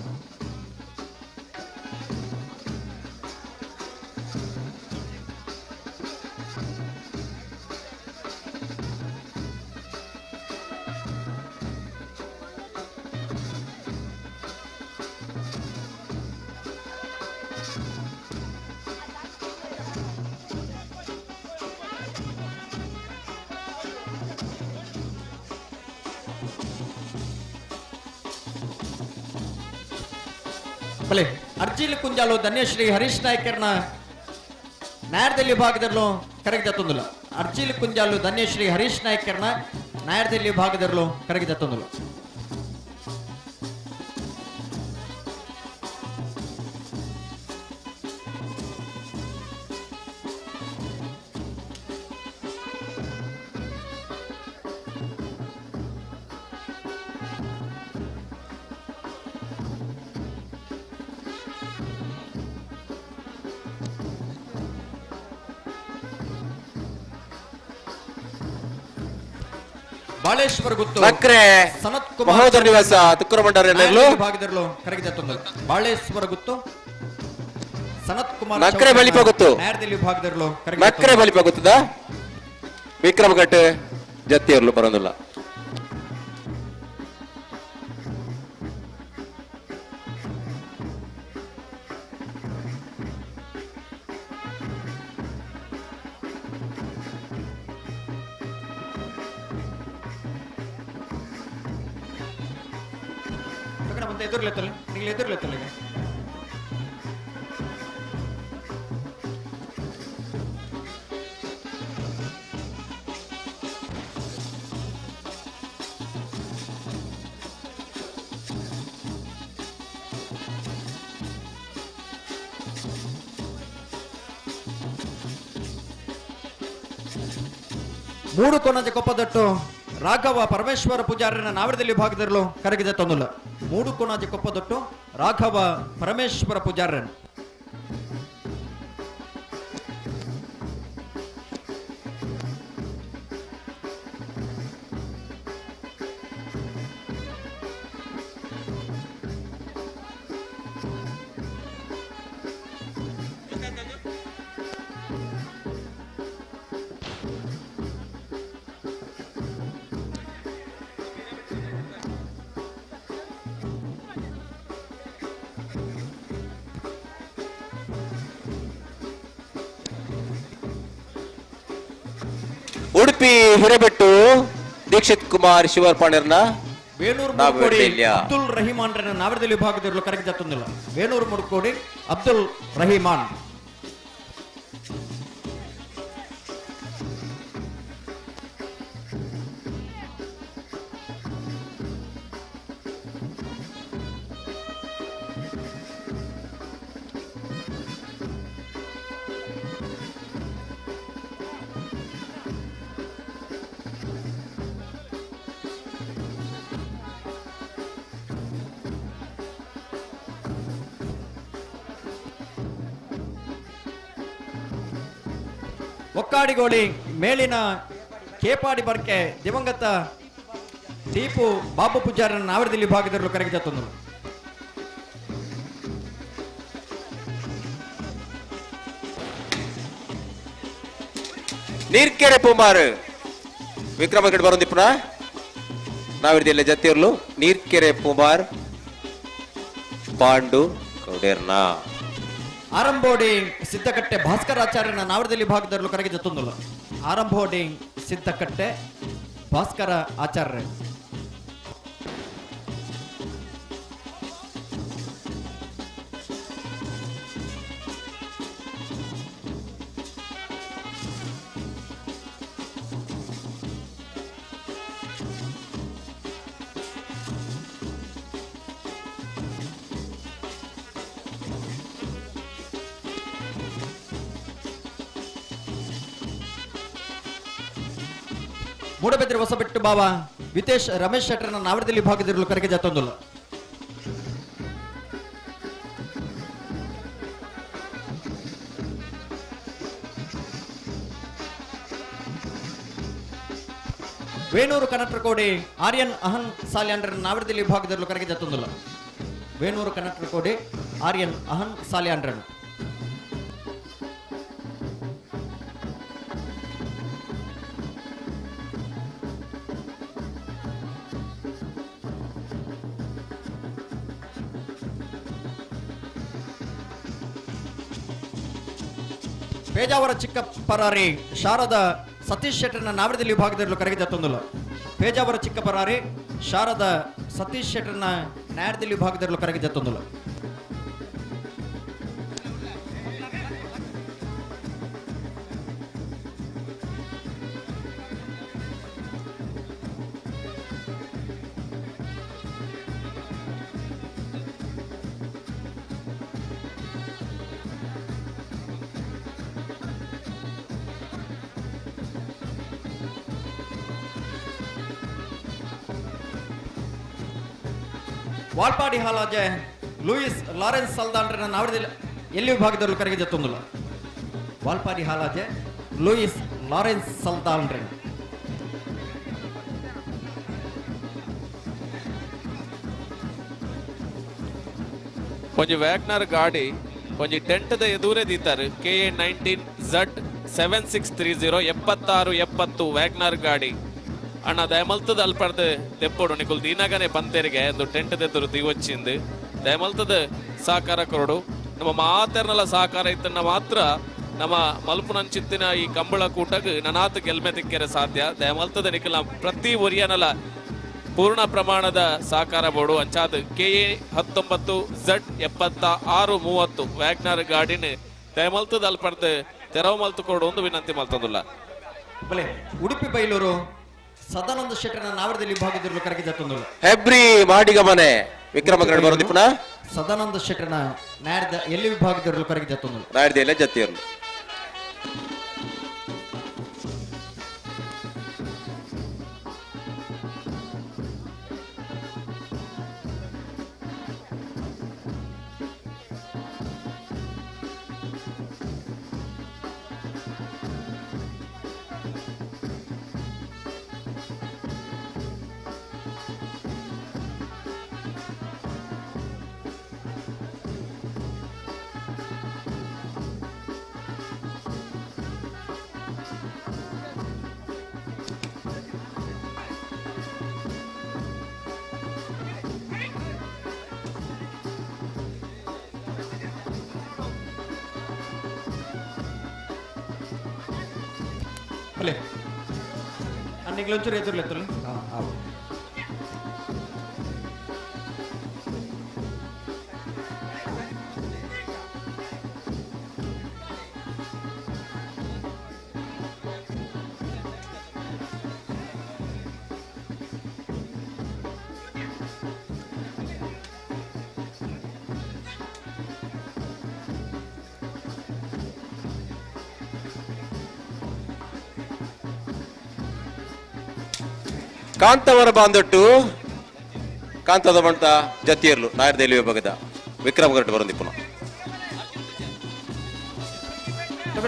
ಬಲೆ ಅರ್ಜಿಲಿ ಕುಂಜಾಲು ಧನ್ಯಶ್ರೀ ಹರೀಶ್ ನಾಯ್ಕರ್ನ ನಾಯರ್ದಲ್ಲಿ ಭಾಗದಲ್ಲೂ ಕರಗಿ ಜತ್ತೊಂದುಲ್ಲ. ಅರ್ಜಿಲಿ ಕುಂಜಾಲು ಧನ್ಯಶ್ರೀ ಹರೀಶ್ ನಾಯ್ಕರ್ನ ನಾಯರ್ದಲ್ಲಿ ಭಾಗದಲ್ಲೂ ಕರಗಿ ಜತ್ತೊಂದುಲ್ಲ. ಬಾಳೇಶ್ವರ ಗುತ್ತು ನಕ್ರೆ ಸನತ್ ಕುಮಾರ್ ಮಹೋದರ ನಿವಾಸ ತುಕ್ಕರ ಭಂಡಾರ ಭಾಗದಲ್ಲೂ ಕರಗಿ ಜತ್ತೊಂದು. ಬಾಳೇಶ್ವರ ಗುತ್ತು ಸನತ್ ಕುಮಾರ್ ನಕ್ರೆ ಬಲಿಪ ಗೊತ್ತು. ನಾಯರ್ದಲ್ಲಿ ವಿಭಾಗದಲ್ಲೂ ಕರಗಿ ನಕ್ರೆ ಬಲಿಪ ಗೊತ್ತದ ವಿಕ್ರಮಘಟ್ ಜತ್ತಿಯರ್ಲು ಬರೋದಿಲ್ಲ. ಎದುರ್ಲೆತ್ತಲ್ಲ ನೀವು ಎದುರ್ಲೆತ್ತಲ್ಲ ಈಗ. ಮೂಡು ಕೊನಜ ಕೊಪ್ಪದಟ್ಟು ರಾಘವ ಪರಮೇಶ್ವರ ಪೂಜಾರನ ನಾವರದಲ್ಲಿ ಭಾಗದಲ್ಲೂ ಕರಗಿದೆ ತಂದುಲ್ಲ. ಮೂಡು ಕೊನಜ ಕೊಪ್ಪದಟ್ಟು ರಾಘವ ಪರಮೇಶ್ವರ ಪೂಜಾರನ್. ಉಡುಪಿ ಹಿರೇಬೆಟ್ಟು ದೀಕ್ಷಿತ್ ಕುಮಾರ್ ಶಿವರ್ಪಾಣಿರ್ನ ವೇಣೂರು ಮುಡ್ಕೋಡಿ ಅಬ್ದುಲ್ ರಹಿಮಾನ್ ನಾವರದಲ್ಲಿ ವಿಭಾಗದಲ್ಲಿ ಕರಗಿದೆ ತಂದಿಲ್ಲ. ವೇಣೂರು ಮುಡ್ಕೋಡಿ ಅಬ್ದುಲ್ ರಹಿಮಾನ್. ಒಕ್ಕಾಡಿಗೋಳಿ ಮೇಲಿನ ಕೇಪಾಡಿ ಬರ್ಕೆ ದಿವಂಗತ ಟಿಪು ಬಾಬು ಪೂಜಾರನ ನಾವರದಲ್ಲಿ ವಿಭಾಗದಲ್ಲಿ ಕರಗಿದೆ ತಂದರು. ನೀರ್ಕೆರೆ ಪುಮಾರ್ ವಿಕ್ರಮ ಬರೋದಿಪ್ಪನ ನಾವಿರ್ದಿಲ್ಲ ಜತ್ತಿರ್ಲು ನೀರ್ಕೆರೆ ಪುಮಾರ್ ಪಾಂಡು ಕೌಡೇರ್ನ. ಆರಂಭೋಡಿ ಸಿದ್ದಕಟ್ಟೆ ಭಾಸ್ಕರಾಚಾರ್ಯನ ನಾವರದಲ್ಲಿ ಭಾಗದಲ್ಲೂ ಕರಗಿದೆ ತಂದುಲ್ಲ. ಆರಂಭೋಡಿ ಸಿದ್ದಕಟ್ಟೆ ಭಾಸ್ಕರ ಆಚಾರ್ಯ. ಮೂಡಬಿದ್ರೆ ಹೊಸಬೆಟ್ಟು ಬಾವ ವಿತೇಶ್ ರಮೇಶ್ ಶೆಟ್ಟರ್ನ ನಾವರದಲ್ಲಿ ಭಾಗದಿರಲು ಕರೆಗೆ ಜಾತೊಂದುಲ್ಲ. ವೇಣೂರು ಕನಟ್ರಕೋಡಿ ಆರ್ಯನ್ ಅಹನ್ ಸಾಲ್ಯಾಂಡ್ರ ನಾವರದಲ್ಲಿ ಭಾಗದಿರಲು ಕರೆಗೆ ಜಾತೊಂದುಲ್ಲ. ವೇಣೂರು ಕನಟ್ರಕೋಡಿ ಆರ್ಯನ್ ಅಹನ್ ಸಾಲ್ಯಾಂಡ್ರನ್. ಪೇಜಾವರ ಚಿಕ್ಕ ಪರಾರಿ ಶಾರದಾ ಸತೀಶ್ ಶೆಟ್ಟರ್ನ ನಾವರದಲ್ಲಿ ವಿಭಾಗದಲ್ಲಿ ಕರೆಗೆ ತಂದುಲ್ಲ. ಪೇಜಾವರ ಚಿಕ್ಕ ಪರಾರಿ ಶಾರದಾ ಸತೀಶ್ ಶೆಟ್ಟರ್ನ ನ್ಯಾಯದಲ್ಲಿ ವಿಭಾಗದಲ್ಲಿ ಕರೆಗೆ ತಂದುಲ್ಲ. ವಾಲ್ಪಾಡಿ ಹಾಲಾಜೆ ಲೂಯಿಸ್ ಲಾರೆನ್ಸ್ ಸಲ್ದಾನ್ರನ್ನ ನಾವರದಲ್ಲಿ ಎಲ್ಲಿ ವಿಭಾಗದಲ್ಲಿ ಕರೆಗೆ ಜತ್ತೊಂದುಲ್ಲ. ವಾಲ್ಪಾಡಿ ಹಾಲಾಜೆ ಲೂಯಿಸ್ ಲಾರೆನ್ಸ್ ಸಲ್ದಾನ್ರನ್. ಒಂಜಿ ವ್ಯಾಗ್ನರ್ ಗಾಡಿ ಒಂಜಿ ಟೆಂಟ್ದ ಎದುರೇ ದೀತಾರೆ. KA 19 Z 7630 76 70 WagonR ಗಾಡಿ. ಅಣ್ಣ ದಯಮಲ್ತದ ಅಲ್ಪಡ್ದು ದೆಪ್ಪೋಡು ನಿಕುಲ್ ದೀನಾಗನೆ ಪಂತೇರಿಗೆ ಒಂದು ಟೆಂಟ್ ದೆದ್ದರು ದೀವಚ್ಚಿಂದು ದಯಮಲ್ತದ ಸಹಕಾರ ಕೊರಡು. ನಮ್ಮ ಮಾತೆರ್ನಲ್ಲ ಸಹಕಾರ ಇತ್ತನ್ನ ಮಾತ್ರ ನಮ್ಮ ಮಲ್ಪುನಂಚಿತ್ತಿನ ಈ ಕಂಬಳ ಕೂಟಗ್ ನನಾತ್ ಗೆಲ್ಮೆ ತಿಕ್ಕೆರೆ ಸಾಧ್ಯ. ದಯಮಲ್ತದ ನಿಕುಲ್ ಪ್ರತಿ ಒರಿಯನಲ ಪೂರ್ಣ ಪ್ರಮಾಣದ ಸಹಕಾರ ಬೋಡು. ಅಂಚಾದ KA 19 Z 76 30 WagonR ಗಾಡಿನ ದಯಮಲ್ತದ ಅಲ್ಪಡ್ದು ತೆರವು ಮಲ್ತು ಕೊರಡು ಒಂದು ವಿನಂತಿ ಮಲ್ತಂದುಲ್ಲ. ಬಲೆ ಉಡುಪಿ ಬೈಲೂರು ಸದಾನಂದ ಶೆಟ್ಟರ್ನ ನಾವರದಲ್ಲಿ ಭಾಗದಿರಲು ಕರೆಗೆ ಜತ್ತೊಂದುಲ್ಲ. ಹೆಬ್ರಿ ಮಾಡಿಗ ಮನೆ ವಿಕ್ರಮ ಬರೋದಿಪ್ಪನ ಸದಾನಂದ ಶೆಟ್ಟರ್ನ ನ್ಯಾಯದ ಎಲ್ಲಿ ವಿಭಾಗದಿರಲು ಕರೆಗೆ ಜತ್ತೊಂದುಲ್ಲ. ನಾಯರ್ದ ಎಲ್ಲ ಜತ್ತಿಯರ್ಲು. ಬಲೆ ಅನ್ನಿಗ್ಲೊಂಚೂರು ಎದುರ್ಲೆತ್ತರು. ಕಾಂತವರ ಬಾಂದೊಟ್ಟು ಕಾಂತದ ಬಂಟ ಜತಿಯರ್ಲು ನಾಯರ್ದೇಲಿ ವಿಭಾಗದ ವಿಕ್ರಮ್ ಗರಟ್ ಬರಂದಿಪ್ಪುನ.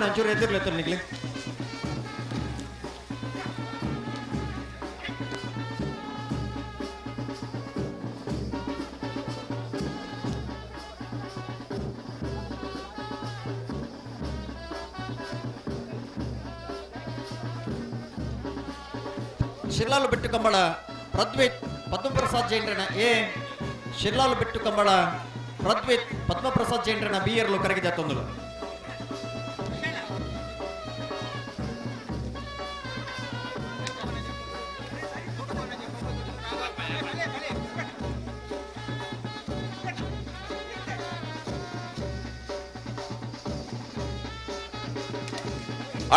ಒಂಚೂರು ಎದುರ್ಲೆತ್ತರು ನಿಗ್ಲಿ. ಶಿರ್ಲಾಲು ಬೆಟ್ಟು ಕಂಬಳ ಪ್ರದ್ವಿತ್ ಪದ್ಮಪ್ರಸಾದ್ ಜೈನ್ರನ ಎ, ಶಿರ್ಲಾಲು ಬೆಟ್ಟು ಕಂಬಳ ಪ್ರದ್ವಿತ್ ಪದ್ಮಪ್ರಸಾದ್ ಜೈನ್ರನ ಬಿ ಎರ್ಲು ಕರಗಿದೆ ತೊಂದಲು.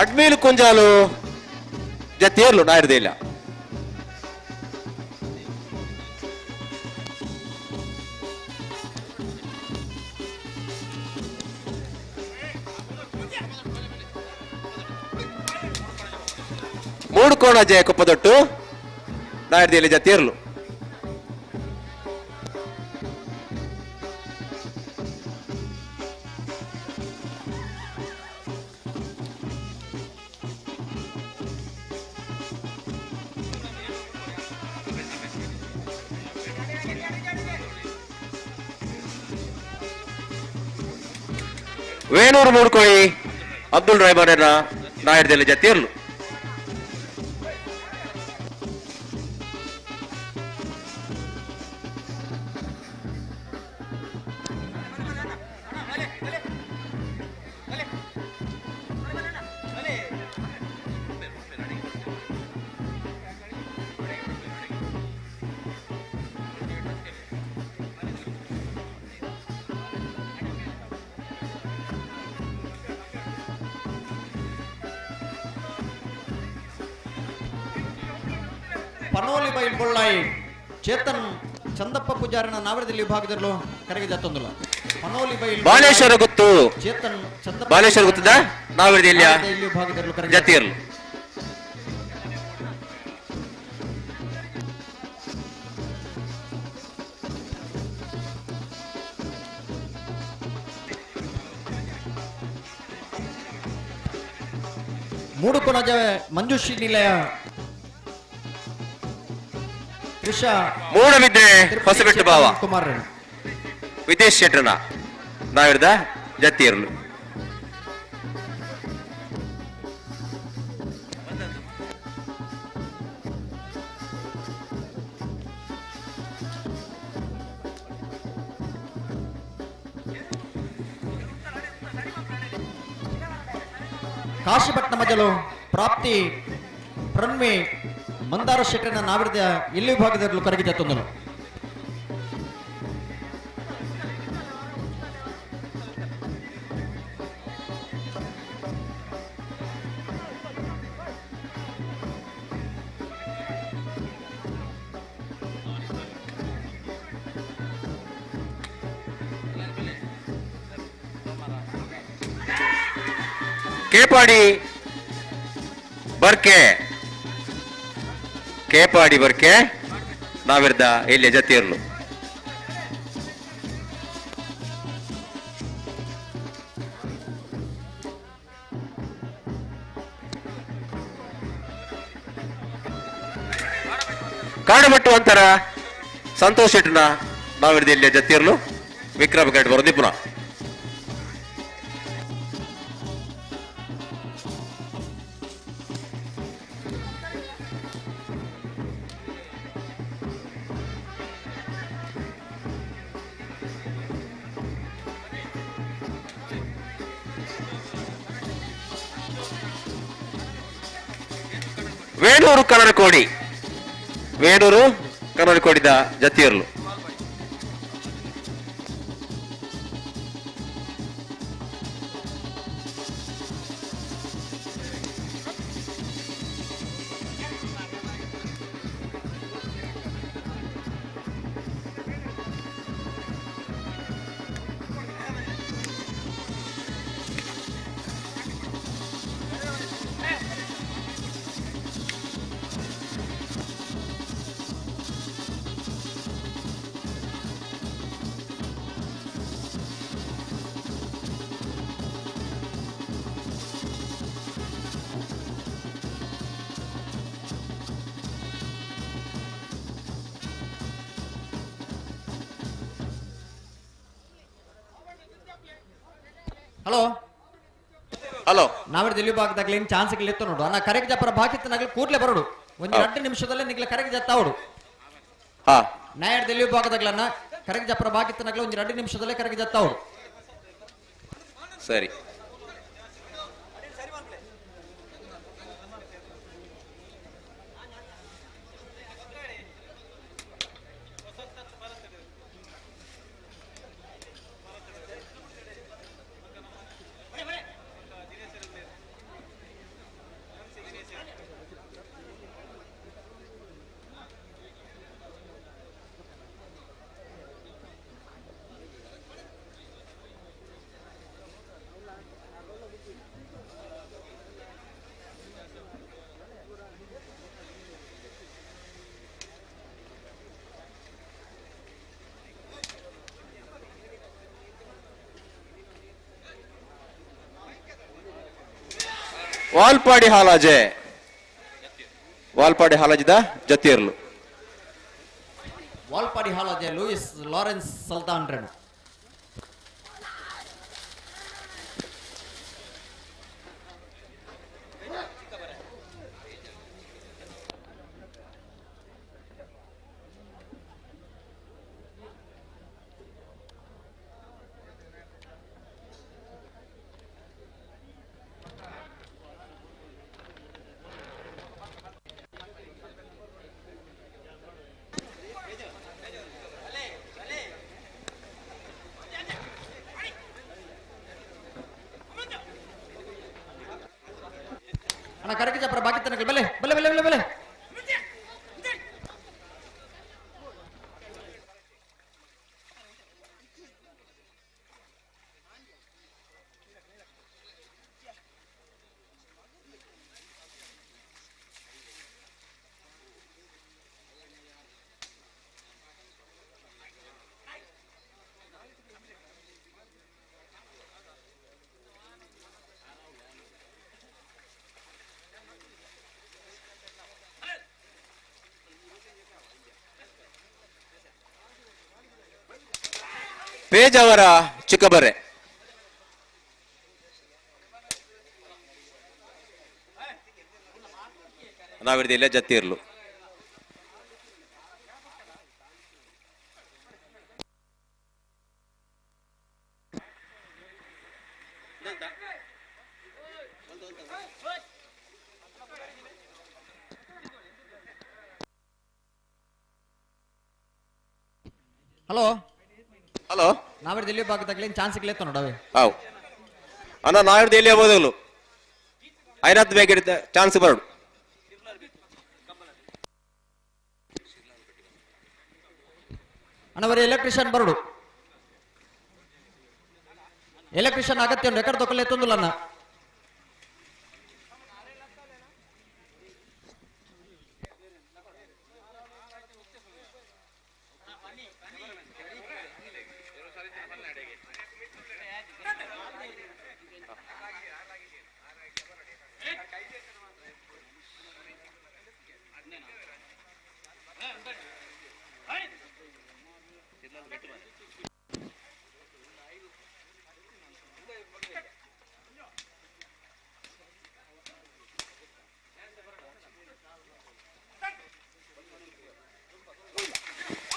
ಅಡ್ಮೇಲು ಕೊಂಜಾಲು ಜತಿಯರ್ಲು ನಾಯರ್ದೇಲ. ಮೂಡುಕೋಣ ಜಯ ಕೊಪ್ಪದೊಟ್ಟು ನಾಯರ್ದೇಲಿ ಜತಿಯರ್ಲು. ವೇಣೂರು ಮೂಡ್ಕೋಳಿ ಅಬ್ದುಲ್ ರೆಹಮಾನ್ ನಾಯರ್ದೇಲಿ ಜತಿಯರ್ಲು. ಪನೋಲಿ ಬೈಲ್ ಬೊಳ್ಳಾಯಿ ಚೇತನ್ ಚಂದಪ್ಪ ಪೂಜಾರನ ನಾವರದಲ್ಲಿ ವಿಭಾಗದಲ್ಲೂ ಕರಗಿದೆ ತಂದುಲ್ಲ. ಪನೋಲಿ ಬೈಲ್ ಬಾಲೇಶ್ವರ ಗುತ್ತು ಚೇತನ್ ಚಂದಪ್ಪ ಬಾಲೇಶ್ವರ ಗುತ್ತದ ನಾವರದಲ್ಲಿ ವಿಭಾಗದಲ್ಲೂ ಕರಗಿದೆ ಜತಿಯರ್ಲು. ಮೂಡುಕೊಣಜ ಮಂಜುಶ್ರೀ ನಿಲಯ ತ್ರಿಷಾ ಮೂಡಬಿದ್ರೆ ಹೊಸಬೆಟ್ಟು ಭಾವ ಕುಮಾರ್ ವಿದೇಶ್ ಶೆಟ್ರನ ನಾವಿರ್ದ ಜತಿಯರ್ಲು. ಕಾಶಿಪಟ್ಟಣ ಮಜಲು ಪ್ರಾಪ್ತಿ ಪ್ರಣ್ವಿ ಮಂದಾರ ಶೆಟ್ಟರನ ನಾವಿರದ ಎಲ್ಲಿ ವಿಭಾಗದಲ್ಲೂ ಕರಗಿದೆ ತಂದನು. ಕೇಪಾಡಿ ಬರ್ಕೆ ಕೇಪಾಡಿ ಬರ್ಕೆ ನಾವಿರ್ದ ಎಲ್ಲಿ ಜತಿಯರ್ಲು. ಕಾಡುಮಟ್ಟು ಅಂತರ ಸಂತೋಷ್ ಶೆಟ್ಟನ ನಾವಿರ್ದ ಎಲ್ಲಿ ಜತಿಯರ್ಲು ವಿಕ್ರಮ್ ಗಡ್ ಬರೋದಿ ಪುನಃ. ವೇಣೂರು ಕನ್ನಡಕೋಡಿ, ವೇಣೂರು ಕನ್ನಡಕೋಡಿದ ಜತಿಯರ್ಲು. ಹಲೋ ಹಲೋ, ನಾವೇ ದಿಲ್ಲಿ ಭಾಗದಾಗಲಿ ಏನು ಚಾನ್ಸ್ ಇತ್ತು ನೋಡು ಅಣ್ಣ. ಕರೆಗೆ ಜಪ್ಪರ ಬಾಕಿತ್ತನಾಗಲಿ ಕೂಡ್ಲೆ ಬರೋಡು. ಒಂದು 2 ನಿಮಿಷದಲ್ಲೇ ನಿಗ್ಲ ಕರೆಗೆ ಜತ್ತಾವಡು. ಹಾ, ನಾಯರ್ ದಿಲ್ಲಿ ಭಾಗದಾಗ್ಲನ್ನ ಕರೆಗೆ ಜಪ್ಪರ ಬಾಕಿತ್ತನಾಗಲಿ ಒಂದು 2 ನಿಮಿಷದಲ್ಲೇ ಕರೆಗೆ ಜತ್ತಾವಡು. ಸರಿ, ವಾಲ್ಪಾಡಿ ಹಾಲಾಜೆ, ವಾಲ್ಪಾಡಿ ಹಾಲಾಜಿದ ಜತಿಯರ್ಲು. ವಾಲ್ಪಾಡಿ ಹಾಲಾಜೆ ಲೂಯಿಸ್ ಲಾರೆನ್ಸ್ ಸಲ್ತಾನ್ ರೆನ್. ಅಣ್ಣ ಕರೆಗೆ ಜಪ್ಪರ ಬಾಕಿ ತನಕ ಬೆಲೆ ಬೆಲೆ ಬೆಲೆ ಬೆಲೆ ಬೆಲೆ. ಪೇಜಾವರ ಚಿಕ್ಕಬರೆ, ನಾವಿರ್ದಿಲ್ಲ ಜತ್ತಿರ್ಲು. ಹಲೋ ಹಲೋ, ನಾವಿರ್ದು ಇಲ್ಲಿ ಭಾಗದಾಗಲಿ ಚಾನ್ಸ್ ಸಿಗ್ಲೇತ ನೋಡವೆ. ಹಾವು ಅಣ್ಣ, ನಾವಿರ್ದು ಎಲ್ಲಿ ಹೋದಲು ಐರಾತ್ ಬೇಗ ಚಾನ್ಸ್ ಬರೋಡು. ಅಣ್ಣ ಬರೀ ಎಲೆಕ್ಟ್ರಿಷಿಯನ್ ಬರೋಡು, ಎಲೆಕ್ಟ್ರಿಷಿಯನ್ ಅಗತ್ಯ ಉಂಟು ರೆಕಾರ್ಡ್ ತೊಗೊಳ್ಳೆ ತೊಂದಿಲ್ಲ ಅಣ್ಣ.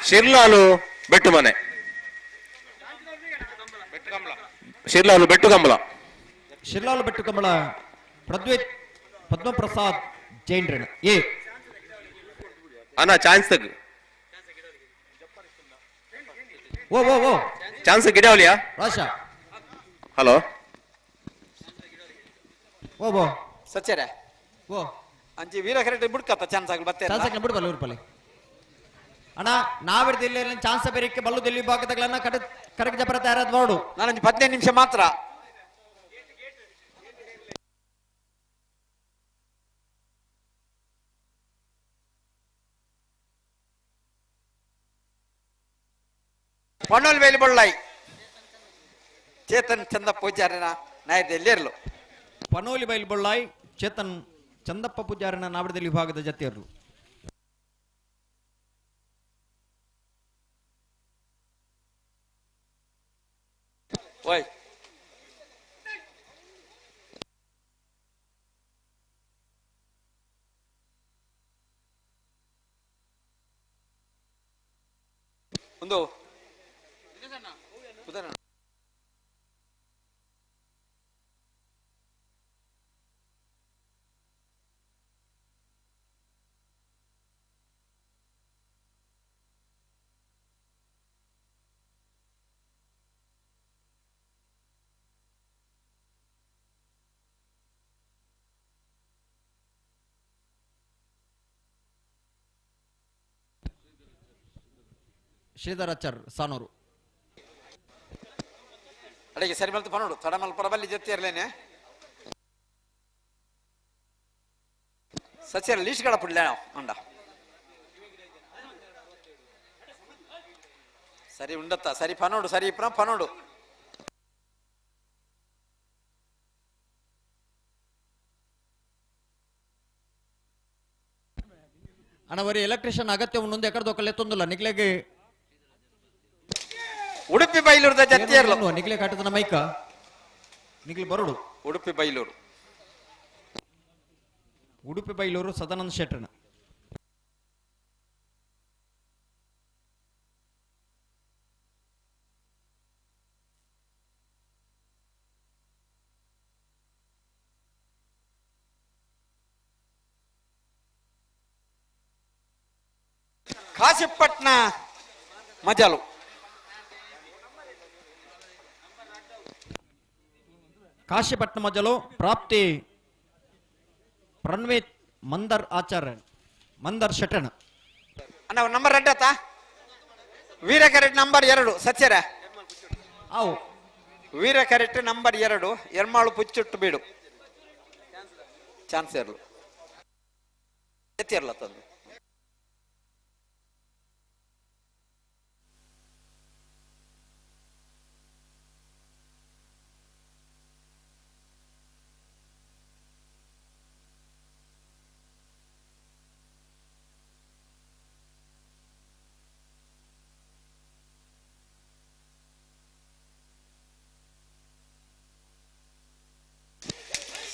ಶಿರ್ಲಾಲು ಬೆಟ್ಟು ಮನೆ, ಶಿರ್ಲಾಲು ಬೆಟ್ಟು ಕಂಬಳ, ಶಿರ್ಲಾಲು ಬೆಟ್ಟು ಕಂಬಳ ಪ್ರದ್ವೇತ್ ಪದ್ಮಪ್ರಸಾದ್ ಜೈನ್ರಣ ಎ ಅಣ್ಣ ಚಾನ್ಸ್ ತಗ್ ಓ ಓ ಓ ಚಾನ್ಸ್ ಗಿಡವಲಿಯಾ ರಾಶಾ ಹಲೋ ಓ ಓ ಸಚ್ಚರೆ ಓ ಅಂಚಿ ವೀರ ಕರೆಕ್ಟ್ ಬಿಡ್ಕತ್ತ ಚಾನ್ಸ್ ಆಗಲಿ ಬತ್ತೆ ಚಾನ್ಸ್ ಹಾಕಿ ಬಿಡ್ಬಲ್ಲ ಊರ್ಪಲ್ಲಿ ಅಣ್ಣ ನಾವಿರ್ದಿಲ್ಲ ಚಾನ್ಸ್ ಬೇರಿಕೆ ಬಲ್ಲು ದಿಲ್ಲಿ ವಿಭಾಗದಗಳನ್ನ ಕಡೆ ಕರೆಕ್ಟ್ ಜಪರ ತಯಾರಾದ ಮಾಡು ನಾನೊಂದು 15 ನಿಮಿಷ ಮಾತ್ರ ಪಣ್ಣೋಲ್ ವೇಲಿ ಬೊಳ್ಳಾಯಿ ಚೇತನ್ ಚಂದ ಪೂಜಾರಿನ ನಾಯದಲ್ಲಿ ಪನೋಲಿ ಬೈಲ್ ಬೊಳ್ಳಾಯಿ ಚೇತನ್ ಚಂದಪ್ಪ ಪೂಜಾರಿನ ನಾವಿಡದಲ್ಲಿ ವಿಭಾಗದ ಜತೆಯರು ಓಯ್ ಒಂದು ಉದಾಹರಣೆ ಶ್ರೀಧರಾಚಾರ್ ಸಾನೂರು ಅಡಿಗೆ ಸರಿ ಮಲ್ತು ಪನೋಡು ತಡಮಲ್ ಪರಬಲ್ಲಿ ಜೊತೆ ಇರ್ಲೇನೆ ಸಚಿರ ಲೀಸ್ಟ್ ಕಡ ಪುಡ್ಲೆ ಅಂಡ ಸರಿ ಉಂಡತ್ತ ಸರಿ ಪನೋಡು ಸರಿ ಇಪ್ರ ಪನೋಡು ಅಣ್ಣ ಬರೀ ಎಲೆಕ್ಟ್ರಿಷಿಯನ್ ಅಗತ್ಯ ಒಂದೊಂದು ಎಕರೆ ದೊಕ್ಕಲೆ ತೊಂದಿಲ್ಲ ನಿಕ್ಲೆಗೆ ಉಡುಪಿ ಬೈಲೂರದ ಜತ್ತಿಯರ್ಲು ನಿಕ್ಲೆ ಕಟ್ಟದ ಮೈಕ ನಿಕ್ಲೆ ಬರೋಡು ಉಡುಪಿ ಬೈಲೂರು ಉಡುಪಿ ಬೈಲೂರು ಸದಾನಂದ ಶೆಟ್ಟರ್ನ ಕಾಶಿಪಟ್ನ ಮಜಲು ಕಾಶಿಪಟ್ನ ಮಜಲು ಪ್ರಾಪ್ತಿ ಪ್ರಣ್ವಿತ್ ಮಂದರ್ ಆಚಾರ್ಯ ಮಂದರ್ ಶೆಟ್ಟಣ ಅಣ್ಣ ನಂಬರ್ ರೆಡ್ ಆತ ವೀರ ಕರೆಕ್ಟ್ ನಂಬರ್ 2 ಸತ್ಯರ ಅವು ವೀರ ಕರೆಕ್ಟ್ ನಂಬರ್ 2 ಎರ್ಮಾಳು ಪುಚ್ಚುಟ್ಟು ಬೀಡು ಚಾನ್ಸ್ ಇರಲು ಎತ್ತಿರಲ ತಂದು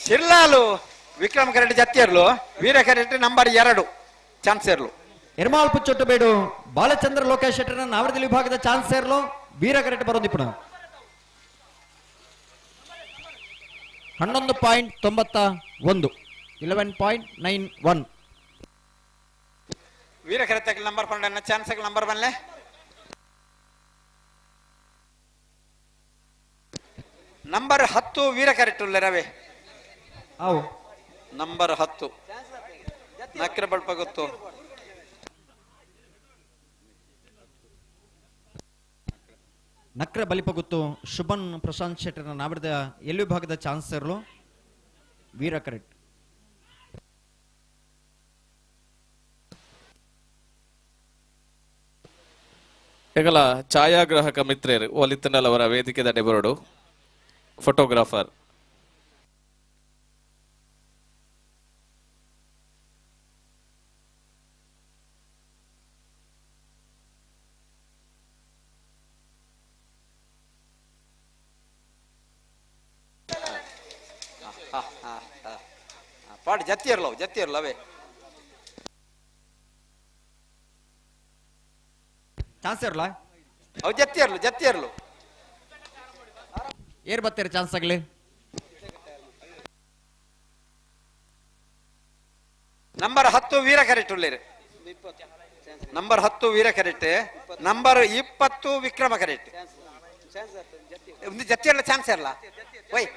ಶಿರ್ಲಾಲು ವಿಕ್ರಮ್ ಕರೆಕ್ಟ್ ಜತ್ತಿಯರ್ಲು ವೀರ ಕರೆಕ್ಟ್ ನಂಬರ್ 2 ಚಾನ್ಸ್ ಇರ್ಲು ಎರ್ಮಾಳ್ ಪುಚ್ಚೊಟ್ಟು ಬೇಡು ಬಾಲಚಂದ್ರ ಲೋಕೇಶ್ ಶೆಟ್ಟರ್ನ ನಾವರದಲ್ಲಿ ವಿಭಾಗದ ಚಾನ್ಸ್ ಸೇರ್ಲು ವೀರ ಕರೆಕ್ಟ್ ಬರೋದಿಪ್ಪಣ 11.91 11.91 ವೀರ ಕರೆಕ್ಟ್ ನಂಬರ್ 12 ಚಾನ್ಸ್ ನಂಬರ್ ಬನ್ಲೆ ನಂಬರ್ 10 ವೀರ ಕರೆಕ್ಟ್ ಉಳ್ಳೆ ರವಿ ಅವು ನಂಬರ್ 10 ನಕ್ರೆ ಬಲ್ಪ ಗೊತ್ತು ನಕ್ರೆ ಬಲಿಪ ಗೊತ್ತು ಶುಭನ್ ಪ್ರಶಾಂತ್ ಶೆಟ್ಟರ್ನ ನಾವಿರದ ಎಲ್ ವಿಭಾಗದ ಚಾನ್ಸ್ ಸೇರ್ಲು ವೀರ ಕರೆಕ್ಟ್ ಈಗಲ ಛಾಯಾಗ್ರಾಹಕ ಮಿತ್ರೇರು ಒಲಿತನಲ್ ಅವರ ವೇದಿಕೆ ದಡೆ ಬರೋಡು ಫೋಟೋಗ್ರಾಫರ್ ಪಾಡು ಜತ್ತಿ ಇರಲವು ಜತ್ತಿ ಇರಲವೇ ಚಾನ್ಸ್ ಇರಲ್ಲ ಅವು ಜತ್ತಿ ಇರಲು ಜತ್ತಿ ಇರಲು ಏರ್ ಬರ್ತೀರ ಚಾನ್ಸ್ ಆಗಲಿ. ನಂಬರ್ 10 ವೀರ ಕರೆಕ್ಟ್ ಉಳ್ಳೇರು. ನಂಬರ್ 10 ವೀರ ಕರೆಕ್ಟ್, ನಂಬರ್ 20 ವಿಕ್ರಮ ಕರೆಕ್ಟ್. ಒಂದು ಜತ್ತಿ ಎಲ್ಲ ಚಾನ್ಸ್ ಇರಲ್ಲ ಒಯ್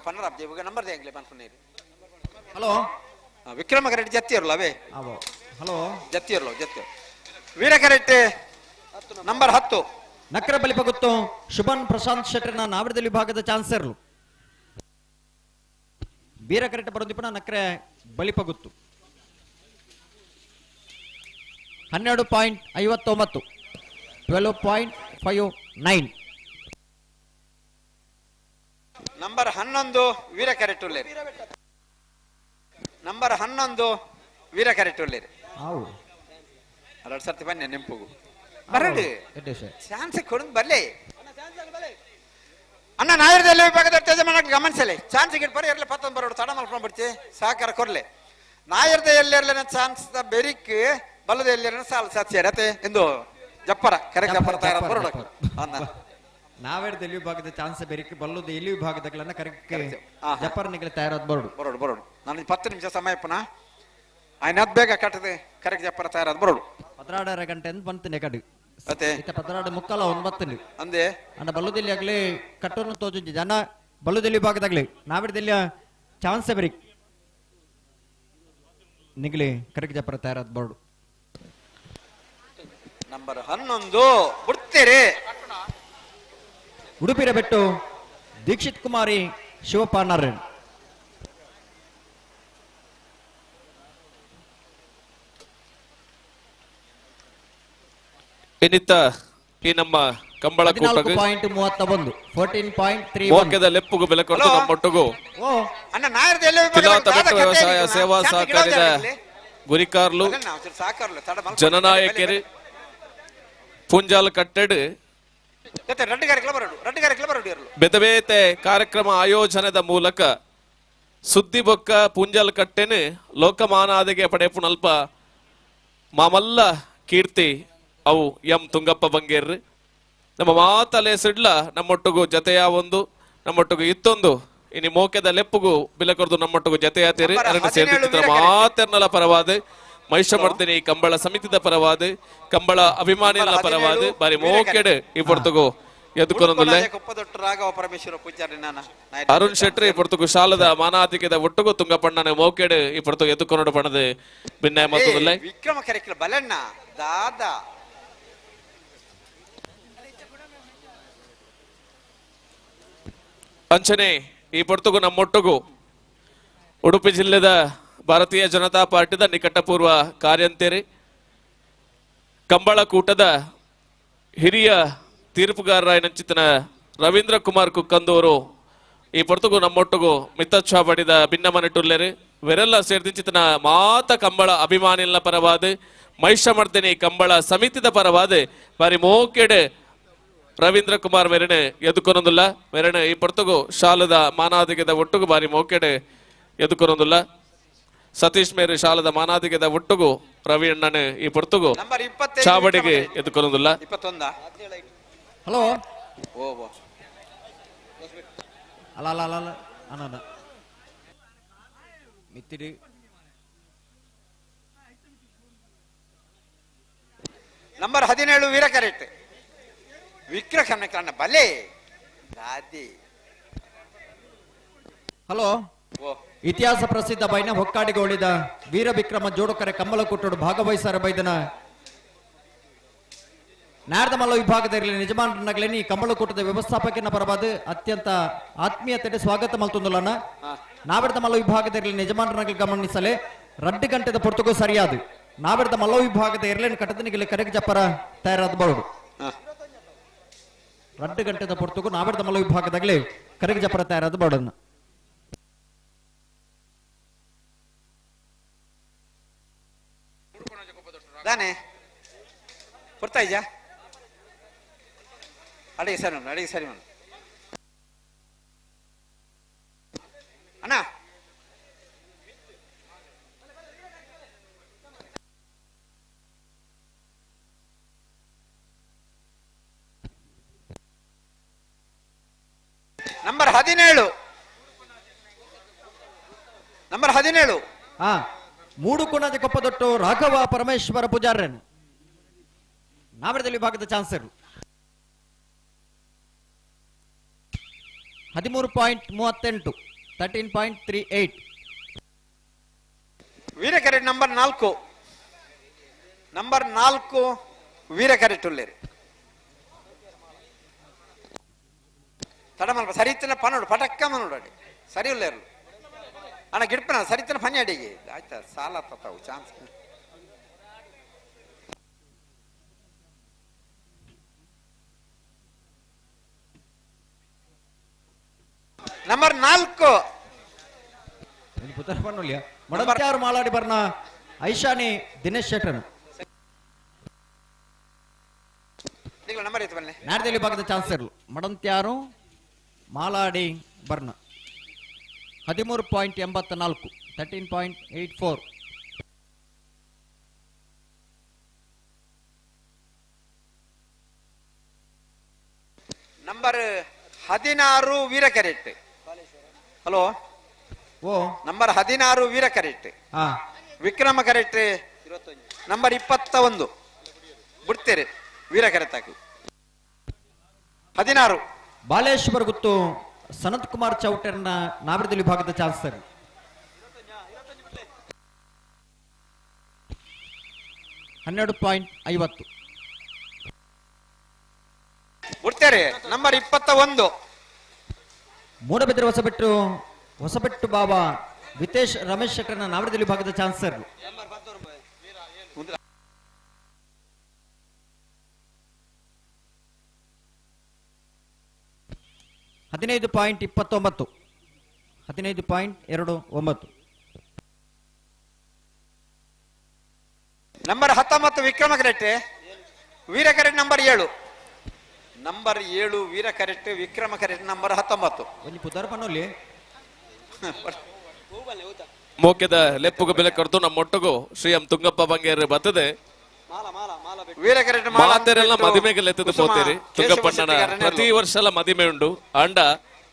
ಪನ್ನರ ನಂಬರ್ ಎಂಗ್ಲೆ ಪನ್ಪುನೇರು. ಹಲೋ ವಿಕ್ರಮ ಕರೆಕ್ಟ್ ಜತ್ತಿ ಇರಲ್ಲ ಅವೇ. ಹಲೋ ಜತ್ತಿ ಇರಲ್ಲ ಜತ್ತಿ. ವೀರ ಕರೆಕ್ಟ್ ನಂಬರ್ 10. ನಕ್ರ ಬಲಿಪಗುತ್ತು ಶುಭನ್ ಪ್ರಶಾಂತ್ ಶೆಟ್ಟರ್ನ ನಾವರದಲ್ಲಿ ವಿಭಾಗದ ಚಾನ್ಸರ್ಲು. ವೀರ ಕರೆಕ್ಟ್ ಬರೋದಿಪ್ಪನ ನಕ್ರೆ ಬಲಿಪಗುತ್ತು. 12.59 12.59. ನಂಬರ್ 11 ವೀರ ಕರೆಕ್ಟ್ ಉಳ್ಳೇರು. ನಂಬರ್ 11 ವೀರ ಕರೆಕ್ಟ್ ಉಳ್ಳೇರು. ಎರಡು ಸರ್ತಿ ಬನ್ನಿ ನೆಂಪುಗು ಬರಡು ಚಾನ್ಸ್ ಕೊಡು ಬರ್ಲಿ ಅಣ್ಣ. ನಾಯರದಲ್ಲಿ ವಿಭಾಗದ ಯಜಮಾನ ಗಮನಿಸಲಿ ಚಾನ್ಸ್ ಗಿಡ್ಬಾರ ಇರಲಿ ಪತ್ತೊಂದು ಬರೋಡು ತಡ ಮಲ್ಕೊಂಡು ಬಿಡ್ತಿ ಸಹಕಾರ ಕೊರ್ಲೆ. ನಾಯರ್ದ ಎಲ್ಲೆರ್ಲೆನ ಚಾನ್ಸ್ ಬೆರಿಕ್ ಬಲ್ಲದ ಎಲ್ಲೆರ್ನ ಸಾಲ ಸಾಕ್ಷಿ ಅತ್ತೆ ಎಂದು ಜಪ್ಪರ ಕರೆಕ್ಟ್ ಜಪ್ಪರ ತಯಾರ ಬರೋಡು ಅಣ್ಣ. ನಾವೇರ್ದ ಎಲ್ಲಿ ವಿಭಾಗದ ಚಾನ್ಸ್ ಬೆರಿಕ್ ಬಲ್ಲದ ಎಲ್ಲಿ ವಿಭಾಗದಗಳನ್ನ ಕರೆಕ್ಟ್ ಜಪ್ಪರನಿಗೆ ತಯಾರಾದ ಬರೋಡು ಬರೋಡು ಬರೋಡು. ನಾನು 10 ನಿಮಿಷ ಸಮಯ ಪುನಃ ಆಯ್ನ ಬೇಗ ಕಟ್ಟದೆ ಕರೆಕ್ಟ್ ಜಪ್ಪರ ತಯಾರಾದ ಬರೋಡು. 16.5 ಗಂಟೆ ಅಂತ ಬಂತೀನಿ ಕಡೆ ಅತ್ತೆ 16:45 9 ಅಂದೆ ಅಣ್ಣ. ಬಲ್ಲದಲ್ಲಿ ಆಗ್ಲಿ ಕಟ್ಟೋನು ತೋಜುಂಜಿ ಜನ ಬಲ್ಲದಲ್ಲಿ ವಿಭಾಗದಾಗ್ಲಿ ನಾವಿಡದಲ್ಲಿ ಚಾನ್ಸ್ ಬೆರಿಕ್ ನಿಗ್ಲಿ ಕರೆಕ್ಟ್ ಜಪ್ಪರ ತಯಾರಾದ ಬರೋಡು. ನಂಬರ್ 11 ಬಿಡ್ತೀರಿ. ಉಡುಪಿರ ಬೆಟ್ಟು ದೀಕ್ಷಿತ್ ಕುಮಾರಿ ಶಿವಪ್ಪ ನಾರಾಯಣ್. ಇನ್ನಿತ್ತ ಈ ನಮ್ಮ ಕಂಬಳ ಕೂಟಕ್ಕೆ 14.31 14.31 ಮೋಕೆದ ಲೆಪ್ಪುಗು ಬೆಲೆ ಕೊಟ್ಟು ನಮ್ಮೊಟ್ಟಿಗೂ ಕಿಲಾತ ಬೆಟ್ಟು ವ್ಯವಸಾಯ ಸೇವಾ ಸಹಕಾರಿದ ಗುರಿಕಾರ್ಲು ಜನನಾಯಕರು ಪುಂಜಾಲ್ ಕಟ್ಟೆಡ್ ಬೆದಬೇತೆ ಕಾರ್ಯಕ್ರಮ ಆಯೋಜನದ ಮೂಲಕ ಸುದ್ದಿ ಬೊಕ್ಕ ಪುಂಜಾಲ್ ಕಟ್ಟೆನು ಲೋಕಮಾನಾದಿಗೆ ಪಡೆಪುನಲ್ಪ ಮಾಮಲ್ಲ ಕೀರ್ತಿ ಅವು ಎಂ ತುಂಗಪ್ಪ ಬಂಗೇರ್ರಿ. ನಮ್ಮ ಮಾತಲೆ ಸಿಡ್ಲ ನಮ್ಮೊಟ್ಟಿಗೂ ಜತೆಯ ಒಂದು ನಮ್ಮೊಟ್ಟಿಗೂ ಇತ್ತೊಂದು ಇನಿ ಮೋಕೆದ ಲೆಪ್ಪುಗು ಬಿಲಕೊರ್ದು ನಮ್ಮೊಟ್ಟಿಗೂ ಜತೆಯಾತೀರಿ. ಅದನ್ನು ಸೇರಿದ ಮಾತೆರ್ನಲ ಪರವಾದ ಮಹಿಷಮರ್ದಿನಿ ಕಂಬಳ ಸಮಿತಿದ ಪರವಾದ ಕಂಬಳ ಅಭಿಮಾನಿಗಳ ಪರವಾದ ಬಾರಿ ಮೋಕೆಡ್ ಈ ಪೊರ್ತುಗು ಎದ್ಕೊನೊಂದುಲ್ಲೆ. ಅರುಣ್ ಶೆಟ್ರಿ ಈ ಪೊರ್ತುಗು ಶಾಲದ ಮಾನಾಧಿಕದ ಒಟ್ಟುಗು ತುಂಗಪ್ಪಣ್ಣನ ಮೋಕೆಡ್ ಈ ಪೊರ್ತುಗು ಎದ್ಕೊನೊಡು ಪಣದು ಭಿನ್ನಾಯ ಮತ್ತೊಂದುಲ್ಲೆ. ವಿಕ್ರಮ ಕರೆಕ್ಲ ಬಲಣ್ಣ ದಾದಾ ಅಂಚನೆ ಈ ಪೊರ್ತುಗು ನಮ್ಮೊಟ್ಟುಗು ಉಡುಪಿ ಜಿಲ್ಲೆದ ಭಾರತೀಯ ಜನತಾ ಪಾರ್ಟಿದ ನಿಕಟಪೂರ್ವ ಕಾರ್ಯಂತೇರಿ ಕಂಬಳಕೂಟದ ಹಿರಿಯ ತೀರ್ಪುಗಾರರಾಯನಂಚಿತನ ರವೀಂದ್ರ ಕುಮಾರ್ ಕುಕ್ಕಂದೂರು ಈ ಪೊರ್ತುಗು ನಮ್ಮೊಟ್ಟುಗು ಮಿತ್ತಚ್ಛಾ ಪಡಿದ ಭಿನ್ನಮನಿಟುಲ್ಲೇರಿ. ವೆರೆಲ್ಲ ಸೇರ್ದಿಂಚಿತನ ಮಾತ ಕಂಬಳ ಅಭಿಮಾನಿಗಳ ಪರವಾದ ಮಹಿಷಮರ್ದಿನಿ ಕಂಬಳ ಸಮಿತಿದ ಪರವಾದ ಬಾರಿ ಮೋಕೆಡೆ ರವೀಂದ್ರ ಕುಮಾರ್ ಮೆರಣೆ ಎದುಕೊನೊಂದುಲ್ಲ. ಮೆರಣೆ ಈ ಪೊರ್ತುಗು ಶಾಲದ ಮಾನಾದಿಗೆದ ಒಟ್ಟುಗು ಬಾರಿ ಮೋಕೆಡೆ ಎದುಕೊನೊಂದುಲ್ಲ. ಸತೀಶ್ ಮೇರು ಶಾಲದ ಮಾನಾದಿಗೆದ ಒಟ್ಟುಗು ರವಿ ಅಣ್ಣನ ಈ ಪೊರ್ತುಗು ಚಾವಡಿಗೆ ಎದುಕೊನೊಂದುಲ್ಲ. ಹಲೋ ಅಲ್ಲ ಅಲ್ಲ ಅಲ್ಲ ಅಣ್ಣ ಮಿತ್ತಿಡಿ ನಂಬರ್ 17 ವೀರ ಕರೆಕ್ಟ್ ವಿಕ್ರಮ ಕಣ್ಣ ಬಲೆ ದಾದಿ. ಹಲೋ ಇತಿಹಾಸ ಪ್ರಸಿದ್ಧ ಬೈನ ಹೊಕ್ಕಾಡಿಗೆ ಉಳಿದ ವೀರ ವಿಕ್ರಮ ಜೋಡುಕರೆ ಕಮ್ಮಲಕೂಟೋಡು ಭಾಗವಹಿಸಾರ ಬೈದನ ನಾರದಮಲ್ಲ ವಿಭಾಗದಲ್ಲಿ ನಿಜಮಾನಗಲೇನಿ ಕಮ್ಮಲಕೂಟದ ವ್ಯವಸ್ಥಾಪಕನ ಪರವಾದ ಅತ್ಯಂತ ಆತ್ಮೀಯತೆ ಸ್ವಾಗತ ಮಲ್ತೊಂದುಲನ. ನಾವೆರ್ದ ಮಲ್ಲ ವಿಭಾಗದಲ್ಲಿ ನಿಜಮಾನರನ್ನು ಗಮನಿಸಲೆ 2 ಗಂಟೆದ ಪೊರ್ತುಗು ಸರಿಯಾದ ನಾವೆರ್ದ ಮಲ್ಲ ವಿಭಾಗದ ಎರಲೇನ್ ಕಟದನಿಗೆ ಕರೆಗೆ ಜಪ್ಪರ ತಯಾರಾದ ಬರೋಡು. 2 ಗಂಟೆದ ಪೊರ್ತುಗು ನಾವೆರ್ದ ಮಲ್ಲ ವಿಭಾಗದಾಗಲೇ ಕರೆಗೆ ಜಪ್ಪರ ತಯಾರಾದ ಬರೋಡನ್ನ. ದಾನೆ ಪೊರ್ತಾಯ್ಜಾ ಅಡಿಗೆ ಸರಿ ಅಡಿಗೆ ಸರಿ ಅಣ್ಣ. ನಂಬರ್ 17 ನಂಬರ್ 17 ಆ ಮೂಡು ಕೋಣದ ಕೊಪ್ಪದೊಟ್ಟು ರಾಘವ ಪರಮೇಶ್ವರ ಪೂಜಾರನ್ ನಾಮರದಲ್ಲಿ ವಿಭಾಗದ ಚಾನ್ಸರ್ 13.38 13.38. ವೀರಕರೆ ನಂಬರ್ 4 ನಂಬರ್ 4 ವೀರಕರೆ ಟುಲ್ಲೇರಿ ತಡಮಲ್ಪ ಸರಿತನ ಪನೋಡು ಪಟಕ್ಕ ಮನೋಡು ಸರಿ ಉಲ್ಲೇರು ಅಣ್ಣ ಗಿಡ್ಪನ ಸರಿತನ ಪನ್ನಿ ಅಡಿಗೆ ಆಯ್ತಾ ಸಾಲ ತಾವು ಚಾನ್ಸ್ ನಂಬರ್ 4 ಮಡಂತ್ಯಾರು ಮಾಲಾಡಿ ಬರ್ನ ಐಶಾನಿ ದಿನೇಶ್ ಶೆಟ್ಟರ್ ನಂಬರ್ ಇತ್ತು ಬನ್ನಿ ನಾಡದಲ್ಲಿ ವಿಭಾಗದ ಚಾನ್ಸರ್ ಮಡಂತ್ಯಾರು ಮಾಲಾಡಿ ಬರ್ನ 13.84 13.84. ನಂಬರ್ 16 ವೀರಕರೆಟ್ ಹಲೋ ಓ ನಂಬರ್ 16 ವೀರಕರೆಟ್ ವಿಕ್ರಮ ಕರೆಟ್ ನಂಬರ್ 21 ಬಿಡ್ತೇರೆ ವೀರಕರೆತ್ತಾಕು 16 ಬಾಲೇಶ್ವರ ಗುತ್ತು ಸನತ್ ಕುಮಾರ್ ಚೌಟರ್ನ ನಾಮರದಲ್ಲಿ ವಿಭಾಗದ ಚಾನ್ಸರ್ 12.50 ಬಿಡ್ತೇರೆ ನಂಬರ್ 21 ಮೂಡಬಿದ್ರೆ ಹೊಸಬೆಟ್ಟು ಹೊಸಬೆಟ್ಟು ಬಾಬಾ ವಿತೇಶ್ ರಮೇಶ್ ಶೆಟ್ಟರ್ನ ನಾಮರದಲ್ಲಿ ವಿಭಾಗದ ಚಾನ್ಸರ್ 15.29 15.29. ನಂಬರ್ 19 ವಿಕ್ರಮ ಕರೆಕ್ಟ್ ವೀರ ಕರೆಕ್ಟ್ ನಂಬರ್ 7 ನಂಬರ್ 7 ವೀರ ಕರೆಕ್ಟ್ ವಿಕ್ರಮ ಕರೆಕ್ಟ್ ನಂಬರ್ 19 ಒಂಜಿ ಪುದರ್ ಪನ್ನೊಲಿ ಮೋಕೆದ ಲೆಪ್ಪುಗು ಬೆಲೆ ಕೊಡ್ತು ನಮ್ಮ ಒಟ್ಟುಗು ಶ್ರೀ ಎಂ ತುಂಗಪ್ಪ ಬಂಗೇರ್ ಬರ್ತದೆ ವೀರ ಕರೆಕ್ಟ್ ಮಾತೆರೆಲ್ಲ ಮದಿಮೆಗೆ ಲೆತ್ತದ ಪೋತೇರಿ ತುಂಗಪ್ಪಣ್ಣನ ಪ್ರತಿ ವರ್ಷ ಎಲ್ಲ ಮದಿಮೆ ಉಂಡು ಅಂಡ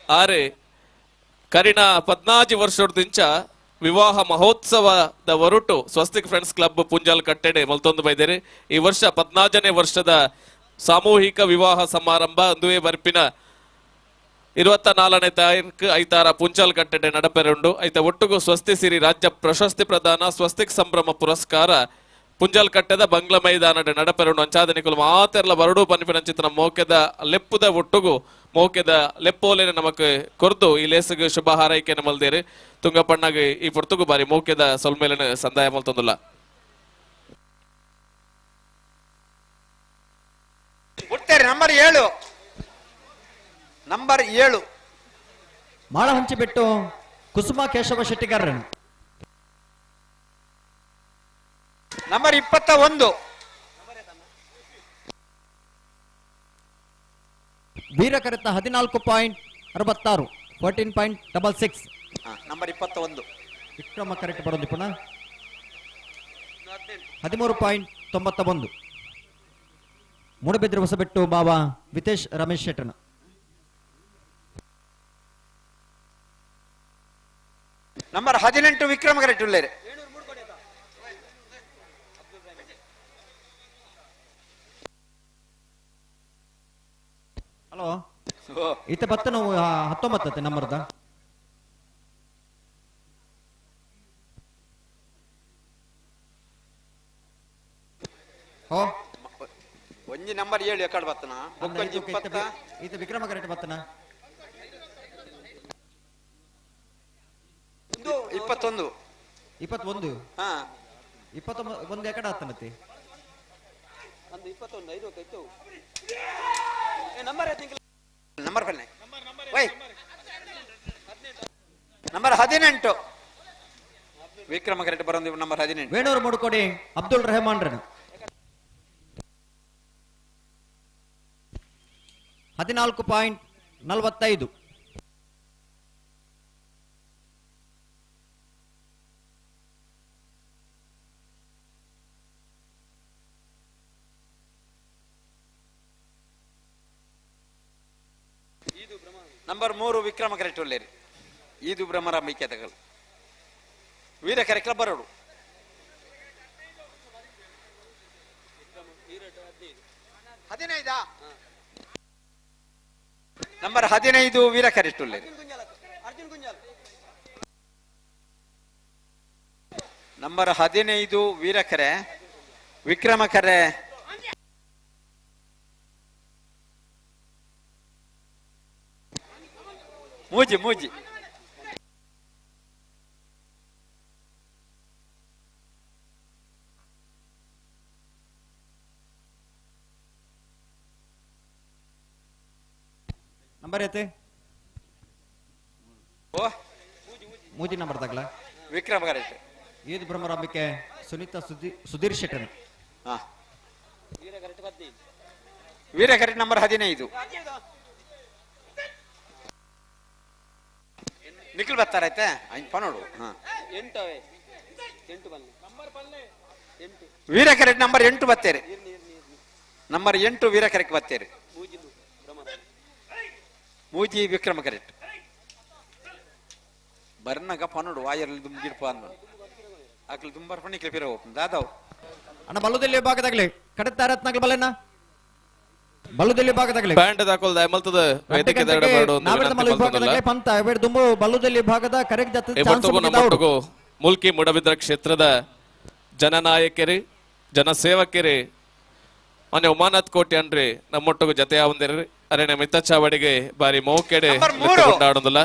ಆರೆ ಕರಿಣ 14 ವರ್ಷದಿಂಚ ವಿವಾಹ ಮಹೋತ್ಸವದ ಹೊರಟು ಸ್ವಸ್ತಿಕ್ ಫ್ರೆಂಡ್ಸ್ ಕ್ಲಬ್ ಪುಂಜಾಲ್ ಕಟ್ಟೆಡೆ ಮಲ್ತೊಂದು ಬೈದೇರಿ. ಈ ವರ್ಷ 14ನೇ ವರ್ಷದ ಸಾಮೂಹಿಕ ವಿವಾಹ ಸಮಾರಂಭ ಅಂದುವೆ ಬರ್ಪಿನ 24ನೇ ತಾರೀಕು ಐತಾರ ಪುಂಚಾಲ್ ಕಟ್ಟೆಡೆ ನಡಪೆರುಂಡು. ಐತ ಒಟ್ಟುಗು ಸ್ವಸ್ತಿ ಸಿರಿ ರಾಜ್ಯ ಪ್ರಶಸ್ತಿ ಪ್ರದಾನ ಸ್ವಸ್ತಿಕ್ ಸಂಭ್ರಮ ಪುರಸ್ಕಾರ ಪುಂಜಾಲ್ ಕಟ್ಟೆದ ಬಂಗ್ಲಾ ಮೈದಾನಡೆ ನಡಪೆರುಂಡು. ಅಂಚಾದನಿಕುಲು ಮಾತೆರ್ಲ ಬರಡು ಪನ್ಪಿನ ಚಿತ್ರ ಮೋಕೆದ ಲೆಪ್ಪುದ ಒಟ್ಟುಗು ಮೋಕೆದ ಲೆಪ್ಪೋಲೆನ ನಮಕ್ ಕೊರ್ದು ಈ ಲೇಸುಗು ಶುಭ ಹಾರೈಕೆ ಮಲ್ದೇರಿ. ತುಂಗಪ್ಪಣ್ಣಗೆ ಈ ಪೊರ್ತುಗು ಬಾರಿ ಮೋಕೆದ ಸೊಲ್ಮೇಲಿನ ಸಂದಾಯ ಮಲ್ತೊಂದುಲ್ಲ. ನಂಬರ್ 7 ನಂಬರ್ 7 ಮಾಳ ಹಂಚಿಬಿಟ್ಟು ಕುಸುಮ ಕೇಶವ ಶೆಟ್ಟಿಗಾರನ್ ನಂಬರ್ 21 ವೀರಕರಿತ 14.66 14.66 ನಂಬರ್ 21 ವಿಕ್ರಮ ಕರೆಕ್ಟ್ ಬರೋದು ಪುನಃ 13.91 ಮೂಡಬಿದ್ರೆ ಹೊಸಬೆಟ್ಟು ಬಾಬಾ ವಿತೇಶ್ ರಮೇಶ್ ಶೆಟ್ಟನ್ ನಂಬರ್ 18 ವಿಕ್ರಮ ಕರೆಕ್ಟ್ ಉಳ್ಳೇರಿ. ಹಲೋ ಈತ ಬತ್ತ ನಾವು 19 ನಂಬರ್ದ ಒಂಜಿ ನಂಬರ್ 7 ಎಕಡೆ ಬತ್ತನ ಈತ ವಿಕ್ರಮ ಕರೆಕ್ಟ್ ಬತ್ತನ 21 21 21 ಎಕಡೆ ಆತನತಿ ನಂಬರ್ ನಂಬರ್ 18 ವಿಕ್ರಮ ಕರೆಕ್ಟ್ ಬರೋದು ನಂಬರ್ 18 ವೇಣೂರು ಮುಡುಕೋಡಿ ಅಬ್ದುಲ್ ರೆಹಮಾನ್ ರನ್ 14.45 ನಂಬರ್ 3 ವಿಕ್ರಮ ಕರೆಕ್ಟ್ ಉಳ್ಳೇರಿ. ಈದು ಭ್ರಮರ ಮೈಕೆದಗಳು ವೀರಕೆರೆ ಕ್ಲಬ್ ಬರೋಡು. ಹದಿನೈದಾ ನಂಬರ್ 15 ವೀರಕೆರೆ ಟುಲ್ಲೇರಿ. ನಂಬರ್ 15 ವೀರಕೆರೆ ವಿಕ್ರಮಕೆರೆ ಮೂಜಿ ಮೂಜಿ ನಂಬರ್ ಐತೆ ಮೂಜಿ ನಂಬರ್ ತಗಲ ವಿಕ್ರಮ ಕರೆಕ್ಟ್ ಈದ್ ಭ್ರಮರಾಂಬಿಕೆ ಸುನೀತಾ ಸುಧೀರ್ ಶೆಟ್ಟನ್. ವೀರ ಕರೆಕ್ಟ್ ನಂಬರ್ 15 ನಿಖಿಲ್ ಬರ್ತಾರೈತೆ ಪನೋಡು. ವೀರ ಕರೆಕ್ಟ್ ನಂಬರ್ 8 ಬತ್ತೇರಿ. ನಂಬರ್ 8 ವೀರ ಕರೆಕ್ಟ್ ಬತ್ತೇರಿ. ಮೂಜಿ ವಿಕ್ರಮ ಕರೆಕ್ಟ್ ಬರ್ನಗ ಪನೋಡು ವಾಯರ್ ದುಂಬಿರ್ಪ ಅಂದ ಅಕ್ಲು ದುಂಬರ್ ಪಣಿ ಪಿರ ದಾದಾವ್ ಅಣ್ಣ ಬಲ್ಲುದೆಲ್ಲಿ ಭಾಗದಾಗಲಿ ಕಡತ ರತ್ನಗಳು ಬಲ್ಲಣ್ಣ ಬಲ್ಲುದೆಲ್ಲಿ ಭಾಗದಾಗಲಿ ಪ್ಯಾಂಟ್ ದಾಕೊಲ್ದ ಮಲ್ತದ ವೇದಿಕೆ ದಡ ಬರಡು ಪಂತ ಬೇಡ ದುಂಬು ಬಲ್ಲುದೆಲ್ಲಿ ಭಾಗದ ಕರೆಕ್ಟ್ ಜತ ಚಾನ್ಸ್ ನಮ್ಮೊಟ್ಟಿಗೂ ಮುಲ್ಕಿ ಮೂಡಬಿದ್ರ ಕ್ಷೇತ್ರದ ಜನನಾಯಕರಿ ಜನಸೇವಕರಿ ಮಾನ್ಯ ಉಮಾನಾಥ್ ಕೋಟಿ ಅನ್ರಿ ನಮ್ಮೊಟ್ಟಿಗೂ ಜತೆ ಆವಂದಿರಿ. ಅರೆನೆ ಮಿತ್ತ ಚಾವಡಿಗೆ ಬಾರಿ ಮೋಕೆಡೆ ಕೊಂಡಾಡೋದಿಲ್ಲ.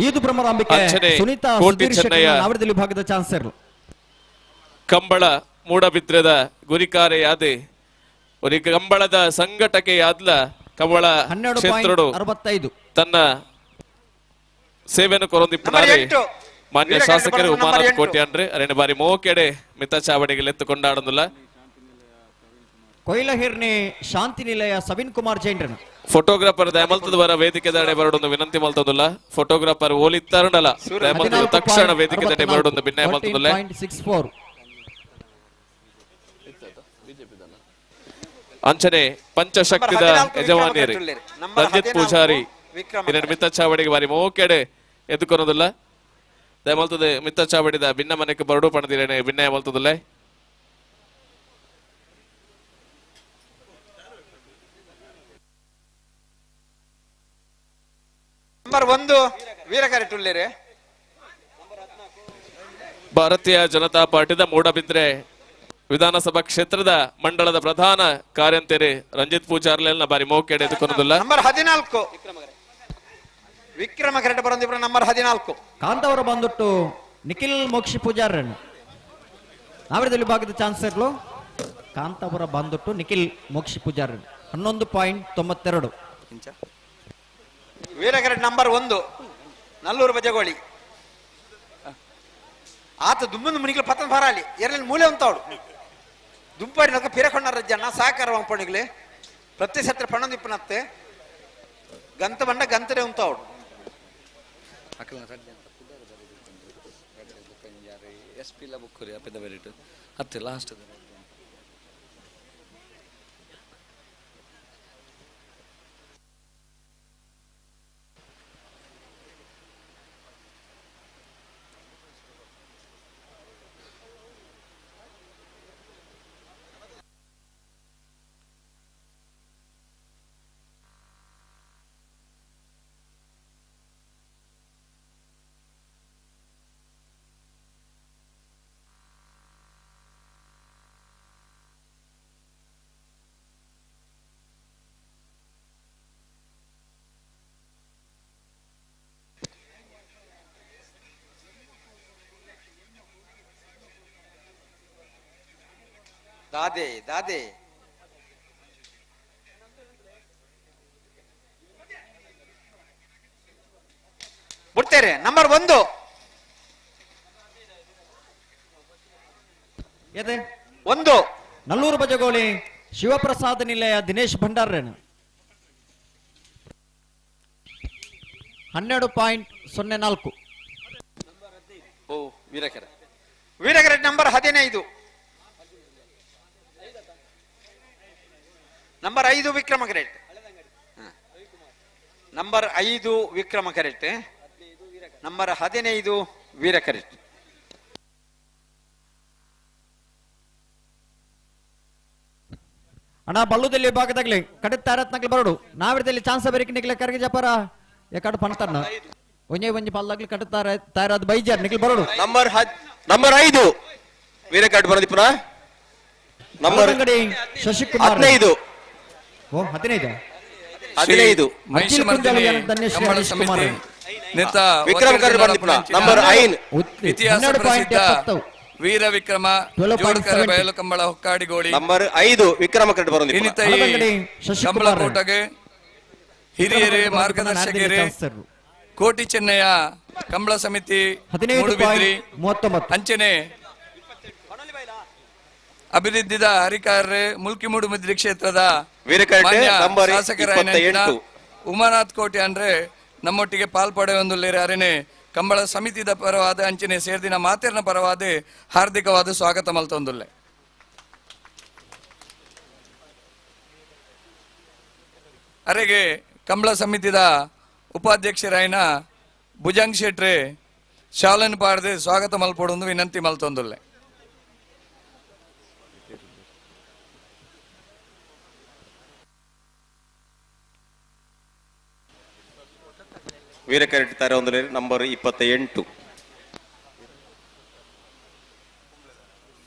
ಈದು ಭ್ರಮರಾಂಬಿಕೆ ಸುನೀತಾ ಸುಧೀರ್ ಶೆಟ್ಟಿ ನಾವರದಲ್ಲಿ ಭಾಗದ ಚಾನ್ಸರ್ ಕಂಬಳ ಮೂಡಬಿದ್ರದ ಗುರಿಕಾರೆಯಾದೆ ಒಂದು ಕಂಬಳದ ಸಂಘಟಕೆಯಾದ್ಲ ಕಂಬಳ ಕ್ಷೇತ್ರಡು ತನ್ನ ಸೇವೆಯನ್ನು ಕೊರೊಂದಿಪ್ಪನಾರೆ ಮಾನ್ಯ ಶಾಸಕರು ಉಮಾನಾಥ್ ಕೋಟಿ ಅನ್ರಿ ಅರೆನೆ ಬಾರಿ ಮೋಕೆಡೆ ಮಿತ್ತ ಚಾವಡಿಗೆ ಲೆತ್ತು ಕೊಂಡಾಡೋದಿಲ್ಲ. ಕೊಯ್ಲಹಿರ್ನಿ ಶಾಂತಿ ನಿಲಯ ಸವಿನ್ ಕುಮಾರ್ ಜೈನ್ರನ್ ಫೋಟೋಗ್ರಾಫರ್ ದಯಮಲ್ತದ ಬರ ವೇದಿಕೆ ದಾಡೆ ಬರಡೊಂದು ವಿನಂತಿ ಮಲ್ತದಲ್ಲ. ಫೋಟೋಗ್ರಾಫರ್ ಓಲಿತ್ತಾರಂಡಲ ದಯಮಲ್ತದ ತಕ್ಷಣ ವೇದಿಕೆ ದಾಡೆ ಬರಡೊಂದು ಭಿನ್ನಯ ಮಲ್ತದಲ್ಲ. ಅಂಚನೆ ಪಂಚಶಕ್ತಿದ ಯಜಮಾನಿಯರಿ ರಂಜಿತ್ ಪೂಜಾರಿ ಎರಡು ಮಿತ್ತ ಚಾವಡಿಗೆ ಬಾರಿ ಮೋಕೆಡೆ ಎದ್ದುಕೊನೋದಿಲ್ಲ. ದಯಮಲ್ತದ ಮಿತ್ತ ಚಾವಡಿದ ಭಿನ್ನ ಮನೆಗೆ ಬರಡು ಪಣದಿರೇನೆ ಭಿನ್ನಯ ಮಲ್ತದಲ್ಲ. ನಂಬರ್ 1 ವೀರಕರೆ ಟುಲ್ಲೇರೆ. ಭಾರತೀಯ ಜನತಾ ಪಾರ್ಟಿದ ಮೂಡಬಿದ್ರೆ ವಿಧಾನಸಭಾ ಕ್ಷೇತ್ರದ ಮಂಡಳದ ಪ್ರಧಾನ ಕಾರ್ಯಂತೇರಿ ರಂಜಿತ್ ಪೂಜಾರ್ಲೆಲ್ನ ಬಾರಿ ಮೋಕೆಡೆ ಎದುಕೊನೋದಿಲ್ಲ. ನಂಬರ್ 14 ವಿಕ್ರಮ ಕರೆಕ್ಟ್ ಬರೋದಿಬ್ರ ನಂಬರ್ 14 ಕಾಂತಾವರ ಬಂದುಟ್ಟು ನಿಖಿಲ್ ಮೋಕ್ಷಿ ಪೂಜಾರನ್ ನಾವರದಲ್ಲಿ ಭಾಗದ ಚಾನ್ಸರ್ಲು ಕಾಂತಾವರ ಬಂದುಟ್ಟು ನಿಖಿಲ್ ಮೋಕ್ಷಿ ಪೂಜಾರನ್ 11.92. ವೀರಕರೆಟ್ ನಂಬರ್ 1 ನಲ್ಲೂರು ಬಜಗೋಳಿ. ಆತ ದುಮ್ಮಂದು ಮುನಿಗ್ಲು ಪತ್ತನ ಭಾರಾಲಿ ಎರಲಿ ಮೂಲೆ ಅಂತವಡು ದುಂಪಾರಿ ನಕ ಪಿರಕೊಂಡ ರಜ್ಜಣ್ಣ ಸಹಕಾರ వంపಣಿಗ್ಲೆ ಪ್ರತಿ ಸತ್ರ ಪಣ್ಣೊಂದಿಪ್ಪನತ್ತೆ ಗಂತ ಬಂಡ ಗಂತರೆ ಉಂತಾವಡು. ಎಸ್ ಪಿ ಲ ಬುಕ್ಕುರಿ ಅಪಿದ ಬೆರಿಟ್ ಹತ್ತಿ ಲಾಸ್ಟ್ ದಾದೆ ದಾದೆ ಬಿಡ್ತೇರೆ ನಂಬರ್ 1 1 ನಲ್ಲೂರು ಬಜಗೋಳಿ ಶಿವಪ್ರಸಾದ ನಿಲಯ ದಿನೇಶ್ ಭಂಡಾರ್ರೇನು 12.04. ಓ ವೀರಕೆರೆ ವೀರಕೆರೆ number 15 number 5 Vikrama correct number 5 Vikrama correct number 15 ವೀರಕರಿಟ್. ಅಣ್ಣ ಬಲ್ಲುದಲ್ಲಿ ಭಾಗದಾಗ್ಲಿ ಕಡೆ ತಾರತ್ನಕ್ಲಿ ಬರೋಡು ನಾವಿರದಲ್ಲಿ ಚಾನ್ಸ್ ಬೇರಿಕೆ ನಿಕ್ಲೆ ಕರ್ಗೆ ಜಪಾರ ಎಕಡು ಪಣ್ತಾರನ ಒಂಜೆ ಒಂಜಿ ಪಲ್ಲಾಗ್ಲಿ ಕಡೆ ತಾರ ತಾರಾದ ಬೈಜಾರ್ ನಿಕ್ಲಿ ಬರೋಡು. ನಂಬರ್ 5 ವೀರಕಾಟ್ ಬರೋದಿಪ್ಪನ ನಂಬರ್ ಶಶಿಕುಮಾರ್ 15. ಓ 15 15 ವಿಕ್ರಮ್ ನಂಬರ್ 5 ಇತಿಹಾಸ ಪ್ರಸಿದ್ಧ ವೀರ ವಿಕ್ರಮ ಜೋಡುಕರ ಬಯಲು ಕಂಬಳ ಹೊಕ್ಕಾಡಿಗೋಳಿ ನಂಬರ್ 5 ವಿಕ್ರಮ ಕರಡು ಬರೋದು. ಇನ್ನಿತ ಕಂಬಳಕೋಟಗೆ ಹಿರಿಯರೇ ಮಾರ್ಗದರ್ಶಕರೇ ಕೋಟಿ ಚೆನ್ನಯ್ಯ ಕಂಬಳ ಸಮಿತಿ ಮೂಡುಬಿದ್ರಿ ಅಂಚನೆ ಅಭಿವೃದ್ಧಿದ ಹರಿಕಾರ್ರೆ ಮುಲ್ಕಿ ಮೂಡುಬಿದ್ರಿ ಕ್ಷೇತ್ರದ ಶಾಸಕರ ಉಮಾನಾಥ್ ಕೋಟೆ ಅಂದ್ರೆ ನಮ್ಮೊಟ್ಟಿಗೆ ಪಾಲ್ಪಡೆಯೊಂದುಲ್ಲೇರೆ ಅರೆನೆ ಕಂಬಳ ಸಮಿತಿದ ಪರವಾದ ಅಂಚನೆ ಸೇರ್ದಿನ ಮಾತೆರ್ನ ಪರವಾದ ಹಾರ್ದಿಕವಾದ ಸ್ವಾಗತ ಮಲ್ತೊಂದುಲ್ಲೆ. ಅರೆಗೆ ಕಂಬಳ ಸಮಿತಿದ ಉಪಾಧ್ಯಕ್ಷರಾಯನ ಭುಜಂಗ್ ಶೆಟ್ರೆ ಶಾಲನ್ ಪಾಡ್ದೆ ಸ್ವಾಗತ ಮಲ್ಪೊಡೊಂದು ವಿನಂತಿ ಮಲ್ತೊಂದುಲ್ಲೆ. ವೀರಕರೆಟ್ ತಾರೆ ಒಂದು ನಂಬರ್ 28.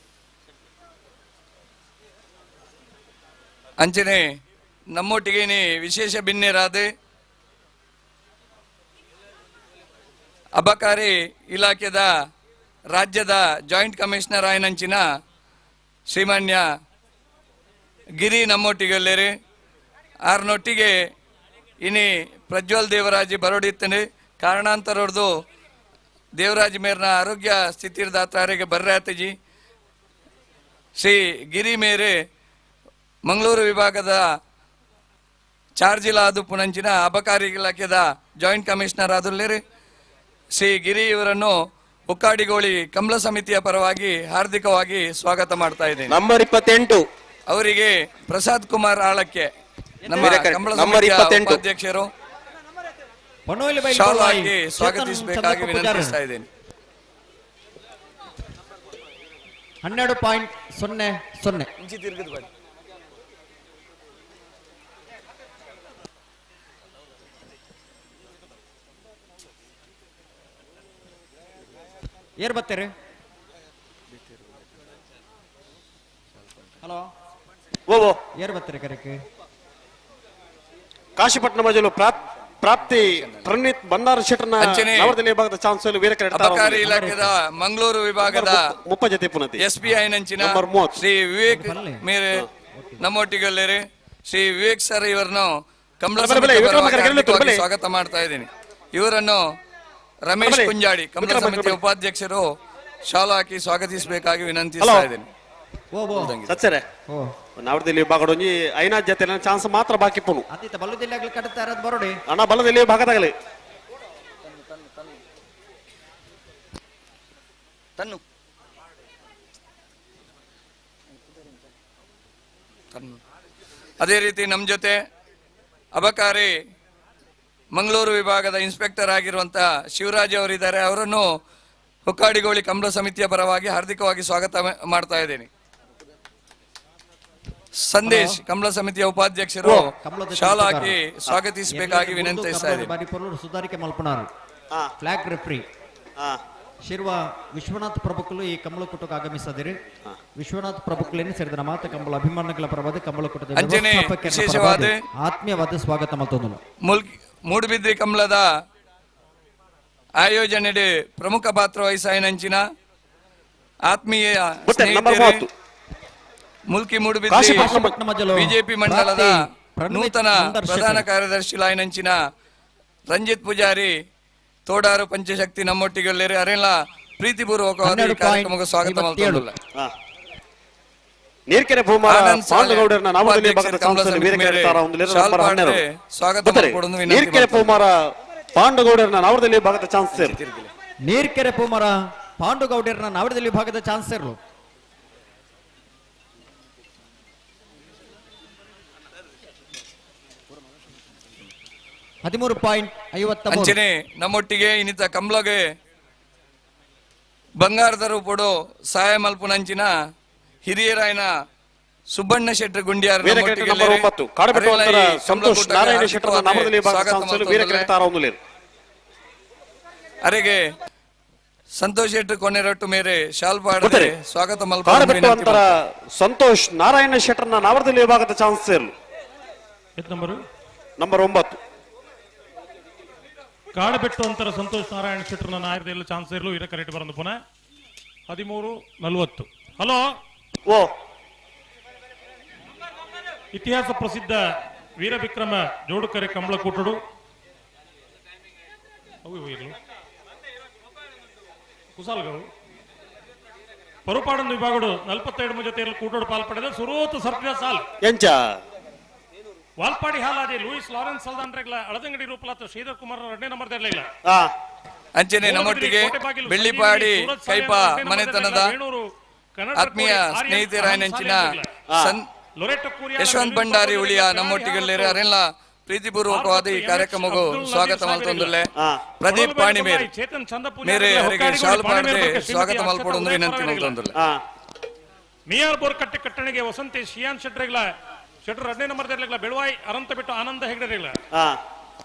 ಅಂಚನೆ ನಮ್ಮೊಟ್ಟಿಗೆ ವಿಶೇಷ ಬಿನ್ನೆರಾದ ಅಬಕಾರಿ ಇಲಾಖೆದ ರಾಜ್ಯದ ಜಾಯಿಂಟ್ ಕಮಿಷನರ್ ಆಯನಂಚಿನ ಶ್ರೀಮಾನ್ಯ ಗಿರಿ ನಮ್ಮೊಟ್ಟಿಗೆ ಆರ್ನೊಟ್ಟಿಗೆ ಇನಿ ಪ್ರಜ್ವಲ್ ದೇವರಾಜ್ ಬರೋಡಿತ್ತನೆ ಕಾರಣಾಂತರದ್ದು ದೇವರಾಜ್ ಮೇರ್ನ ಆರೋಗ್ಯ ಸ್ಥಿತಿರ್ದಾತಾರಿಗೆ ಬರ್ರಾತಜಿ ಶ್ರೀ ಗಿರಿ ಮೇರೆ ಮಂಗಳೂರು ವಿಭಾಗದ ಚಾರ್ಜಿಲಾದು ಪುನಂಚಿನ ಅಬಕಾರಿ ಇಲಾಖೆದ ಜಾಯಿಂಟ್ ಕಮಿಷನರ್ ಆದುಲ್ಲೇರಿ ಶ್ರೀ ಗಿರಿ ಇವರನ್ನು ಉಕ್ಕಾಡಿಗೋಳಿ ಕಮಲ ಸಮಿತಿಯ ಪರವಾಗಿ ಹಾರ್ದಿಕವಾಗಿ ಸ್ವಾಗತ ಮಾಡ್ತಾ ಇದ್ದೇನೆ. ನಂಬರ್ 28 ಅವರಿಗೆ ಪ್ರಸಾದ್ ಕುಮಾರ್ ಆಳಕ್ಕೆ ನಮ್ಮ ಕಮಲ ಸಮಿತಿಯ ಉಪಾಧ್ಯಕ್ಷರು ಶಾಲ್ ಹಾಕಿ ಸ್ವಾಗತಿಸಬೇಕಾಗಿ ವಿನಂತಿಸ್ತಾ ಇದ್ದೇನೆ. 12.00. ಏರ್ ಬರ್ತೀರಿ? ಹಲೋ ಓ ಏರ್ ಬರ್ತೀರಿ ಕರೆಕ್? ಕಾಶಿಪಟ್ಟಣ ಮಜಲು ಪ್ರಾಪ್ತಿ ಪ್ರಣೀತ್ ಬಂದಾರ ಶೆಟ್ಟರ್ನ ನವರದಲ್ಲಿ ವಿಭಾಗದ ಚಾನ್ಸ್ ಅಬಕಾರಿ ಇಲಾಖೆದ ಮಂಗಳೂರು ವಿಭಾಗದ ಮುಪ್ಪ ಜೊತೆ ಪುನತಿ ಎಸ್ ಪಿ I ನಂಚಿನ ಶ್ರೀ ವಿವೇಕ್ ಮೇರೆ ನಮ್ಮೊಟ್ಟಿಗಲ್ಲೇರಿ ಶ್ರೀ ವಿವೇಕ್ ಸರ್ ಇವರನ್ನು ಕಮಲ ಸ್ವಾಗತ ಮಾಡ್ತಾ ಇದ್ದೀನಿ. ಇವರನ್ನು ರಮೇಶ್ ಕುಂಜಾಡಿ ಕಮಲ ಸಮಿತಿಯ ಉಪಾಧ್ಯಕ್ಷರು ಶಾಲು ಹಾಕಿ ಸ್ವಾಗತಿಸಬೇಕಾಗಿ ವಿನಂತಿಸ್ತಾ ಇದ್ದೀನಿ. ಸತ್ಸರೆ ನವರದಲ್ಲಿ ವಿಭಾಗಡೊಂಜಿ ಐನಾ ಜೊತೆ ಚಾನ್ಸ್ ಮಾತ್ರ ಬಾಕಿ ಪುನು ಅಣ್ಣ ಬಲದಲ್ಲಿ ಭಾಗದಾಗಲಿ ತನ್ನು ಅದೇ ರೀತಿ ನಮ್ಮ ಜೊತೆ ಅಬಕಾರಿ ಮಂಗಳೂರು ವಿಭಾಗದ ಇನ್ಸ್ಪೆಕ್ಟರ್ ಆಗಿರುವಂತಹ ಶಿವರಾಜ್ ಅವರಿದ್ದಾರೆ. ಅವರನ್ನು ಹುಕ್ಕಾಡಿಗೋಳಿ ಕಮಲ ಸಮಿತಿಯ ಪರವಾಗಿ ಹಾರ್ದಿಕವಾಗಿ ಸ್ವಾಗತ ಮಾಡ್ತಾ ಇದ್ದೀನಿ. ಸಂದೇಶ್ ಕಮಲ ಸಮಿತಿಯ ಉಪಾಧ್ಯಕ್ಷರು ಶಾಲು ಹಾಕಿ ಸ್ವಾಗತಿಸಬೇಕಾಗಿ ವಿನಂತಿಸ್ತಾ ಇದ್ದೀನಿ. ಸುಧಾರಿಕೆ ಮಲ್ಪನಾರು ಫ್ಲಾಗ್ ರೆಫ್ರಿ ಶಿರ್ವ ವಿಶ್ವನಾಥ್ ಪ್ರಭುಕುಲು ಈ ಕಮಲಕೂಟಕ್ಕೆ ಆಗಮಿಸಿದಿರಿ. ವಿಶ್ವನಾಥ್ ಪ್ರಭುಕುಲೇನು ಸೇರಿದ ಮಾತ ಕಂಬಳ ಅಭಿಮಾನಿಗಳ ಪರವಾದ ಕಮಲಕೂಟದ ವಿಶೇಷವಾದ ಆತ್ಮೀಯವಾದ ಸ್ವಾಗತ ಮಲ್ತೊಂದು. ಮೂಡುಬಿದ್ರಿ ಕಮಲದ ಆಯೋಜನೆಗೆ ಪ್ರಮುಖ ಪಾತ್ರ ವಹಿಸಾಯನಂಚಿನ ಆತ್ಮೀಯ ಮುಲ್ಕಿ ಮೂಡುಬಿದ್ರಿ ಬಿಜೆಪಿ ಮಂಡಲದ ನೂತನ ಪ್ರಧಾನ ಕಾರ್ಯದರ್ಶಿ ಲಾಯನಂಚಿನ ರಂಜಿತ್ ಪೂಜಾರಿ ತೋಡಾರು ಪಂಚಶಕ್ತಿ ನಮ್ಮೊಟ್ಟಿಗೆ ಅರೆಲ್ಲ ಪ್ರೀತಿಪೂರ್ವಕವಾದ ಈ ಕಾರ್ಯಕ್ರಮಕ್ಕೆ ಸ್ವಾಗತ ಮಾಡ್ತೊಂದುಲ್ಲ. ನೀರ್ಕೆರೆ ಪೂಮಾರ ನಾಮದಲ್ಲಿ ಭಾಗದ ಚಾನ್ಸಲ್ ವೀರಕೆರೆ ತಾರ ಒಂದು ನಂಬರ್ 12 ಸ್ವಾಗತ ಮಾಡಿಕೊಡೊಂದು ವಿನಂತಿ. ನೀರ್ಕೆರೆ ಪೂಮಾರ ಪಾಂಡುಗೌಡರನ ನಾವರದಲ್ಲಿ ಭಾಗದ ಚಾನ್ಸಲ್ ನೀರ್ಕೆರೆ ಪೂಮಾರ ಪಾಂಡುಗೌಡರನ ನಾವರದಲ್ಲಿ ಭಾಗದ ಚಾನ್ಸಲ್ 13.53. ಅಂಚನೆ ನಮ್ಮೊಟ್ಟಿಗೆ ಇನ್ನಿತ ಕಮ್ಲಗೆ ಬಂಗಾರದ ರೂಪಡು ಸಹಾಯ ಮಲ್ಪುನಂಚಿನ ಹಿರಿಯರಾಯನ ಸುಬ್ಬಣ್ಣ ಶೆಟ್ಟರ್ ಗುಂಡಿಯಾರ್ ಅರೆಗೆ ಸಂತೋಷ್ ಶೆಟ್ಟರ್ ಕೊನೆರಟ್ಟು ಮೇರೆ ಶಾಲ್ ಪಾಡದೆ ಸ್ವಾಗತ ಮಲ್ಪ ಸಂತೋಷ್ ನಾರಾಯಣ ಶೆಟ್ಟರ್ನ ನಾವರದಲ್ಲಿ ವಿಭಾಗದ ಚಾನ್ಸ್ ನಂಬರ್ 9 ಕಾಡಬೆಟ್ಟು ಅಂತರ ಸಂತೋಷ್ ನಾರಾಯಣ ಶೆಟ್ಟರ್ನ ನಾಯರದಲ್ಲಿ ಚಾನ್ಸ್ ಇರಲು ಇರ ಕರೆಕ್ಟ್ ಬರಂದು ಪುನಃ 13:40. ಹಲೋ ಓ ಇತಿಹಾಸ ಪ್ರಸಿದ್ಧ ವೀರವಿಕ್ರಮ ಜೋಡುಕರೆ ಕಂಬಳಕೂಟಡು ಅವು ಇರಲು ಕುಸಾಲ್ಗಳು ಪರುಪಾಡೊಂದು ವಿಭಾಗಡು 42 ಜೊತೆ ಕೂಟೋಡು ಪಾಲ್ಪಡೆದ ಸುರೋತ ಸರ್ತಿದ ಸಾಲ್ ಎಂಚ ವಾಲ್ಪಾಡಿ ಹಾಲಾದಿ ಲೂಯಿಸ್ ಲಾರೆನ್ಸ್ ಸಲ್ದಾನ್ರೆಗ್ಲ ಅಳದಂಗಡಿ ರೂಪಲಾತ ಶ್ರೀಧರ್ ಕುಮಾರ್ ಎರಡನೇ ನಂಬರ್ ಇರಲಿಲ್ಲ. ಅಂಚನೆ ನಮ್ಮೊಟ್ಟಿಗೆ ಬೆಳ್ಳಿಪಾಡಿ ಕೈಪ ಮನೆತನದ ಆತ್ಮೀಯ ಸ್ನೇಹಿತರಾಯನಂಚಿನ ಯಶವಂತ್ ಭಂಡಾರಿ ಉಳಿಯ ನಮ್ಮೊಟ್ಟಿಗೆ ಅರೆಲ್ಲ ಪ್ರೀತಿಪೂರ್ವಕವಾದ ಈ ಕಾರ್ಯಕ್ರಮಕ್ಕೂ ಸ್ವಾಗತ ಮಲ್ತೊಂದುಲ್ಲೆ. ಪ್ರದೀಪ್ ಪಾಣಿ ಮೇರೆ ಮೇರೆ ಅವರಿಗೆ ಶಾಲು ಪಾಡದೆ ಸ್ವಾಗತ ಮಲ್ಪೊಡೊಂದು ವಿನಂತಿ ಮಲ್ತೊಂದುಲ್ಲೆ. ಮಿಯಾರ್ ಬೋರ್ಕಟ್ಟೆ ಕಟ್ಟಣಿಗೆ ವಸಂತಿ ಶಿಯಾನ್ ಶೆಟ್ರೆಗ್ಲ ಶೆಟ್ರ್ ಎರಡನೇ ನಂಬರ್ ಇರಲಿಲ್ಲ. ಬೆಳುವಾಯಿ ಅರಂತ ಬಿಟ್ಟು ಆನಂದ ಹೆಗಡೆ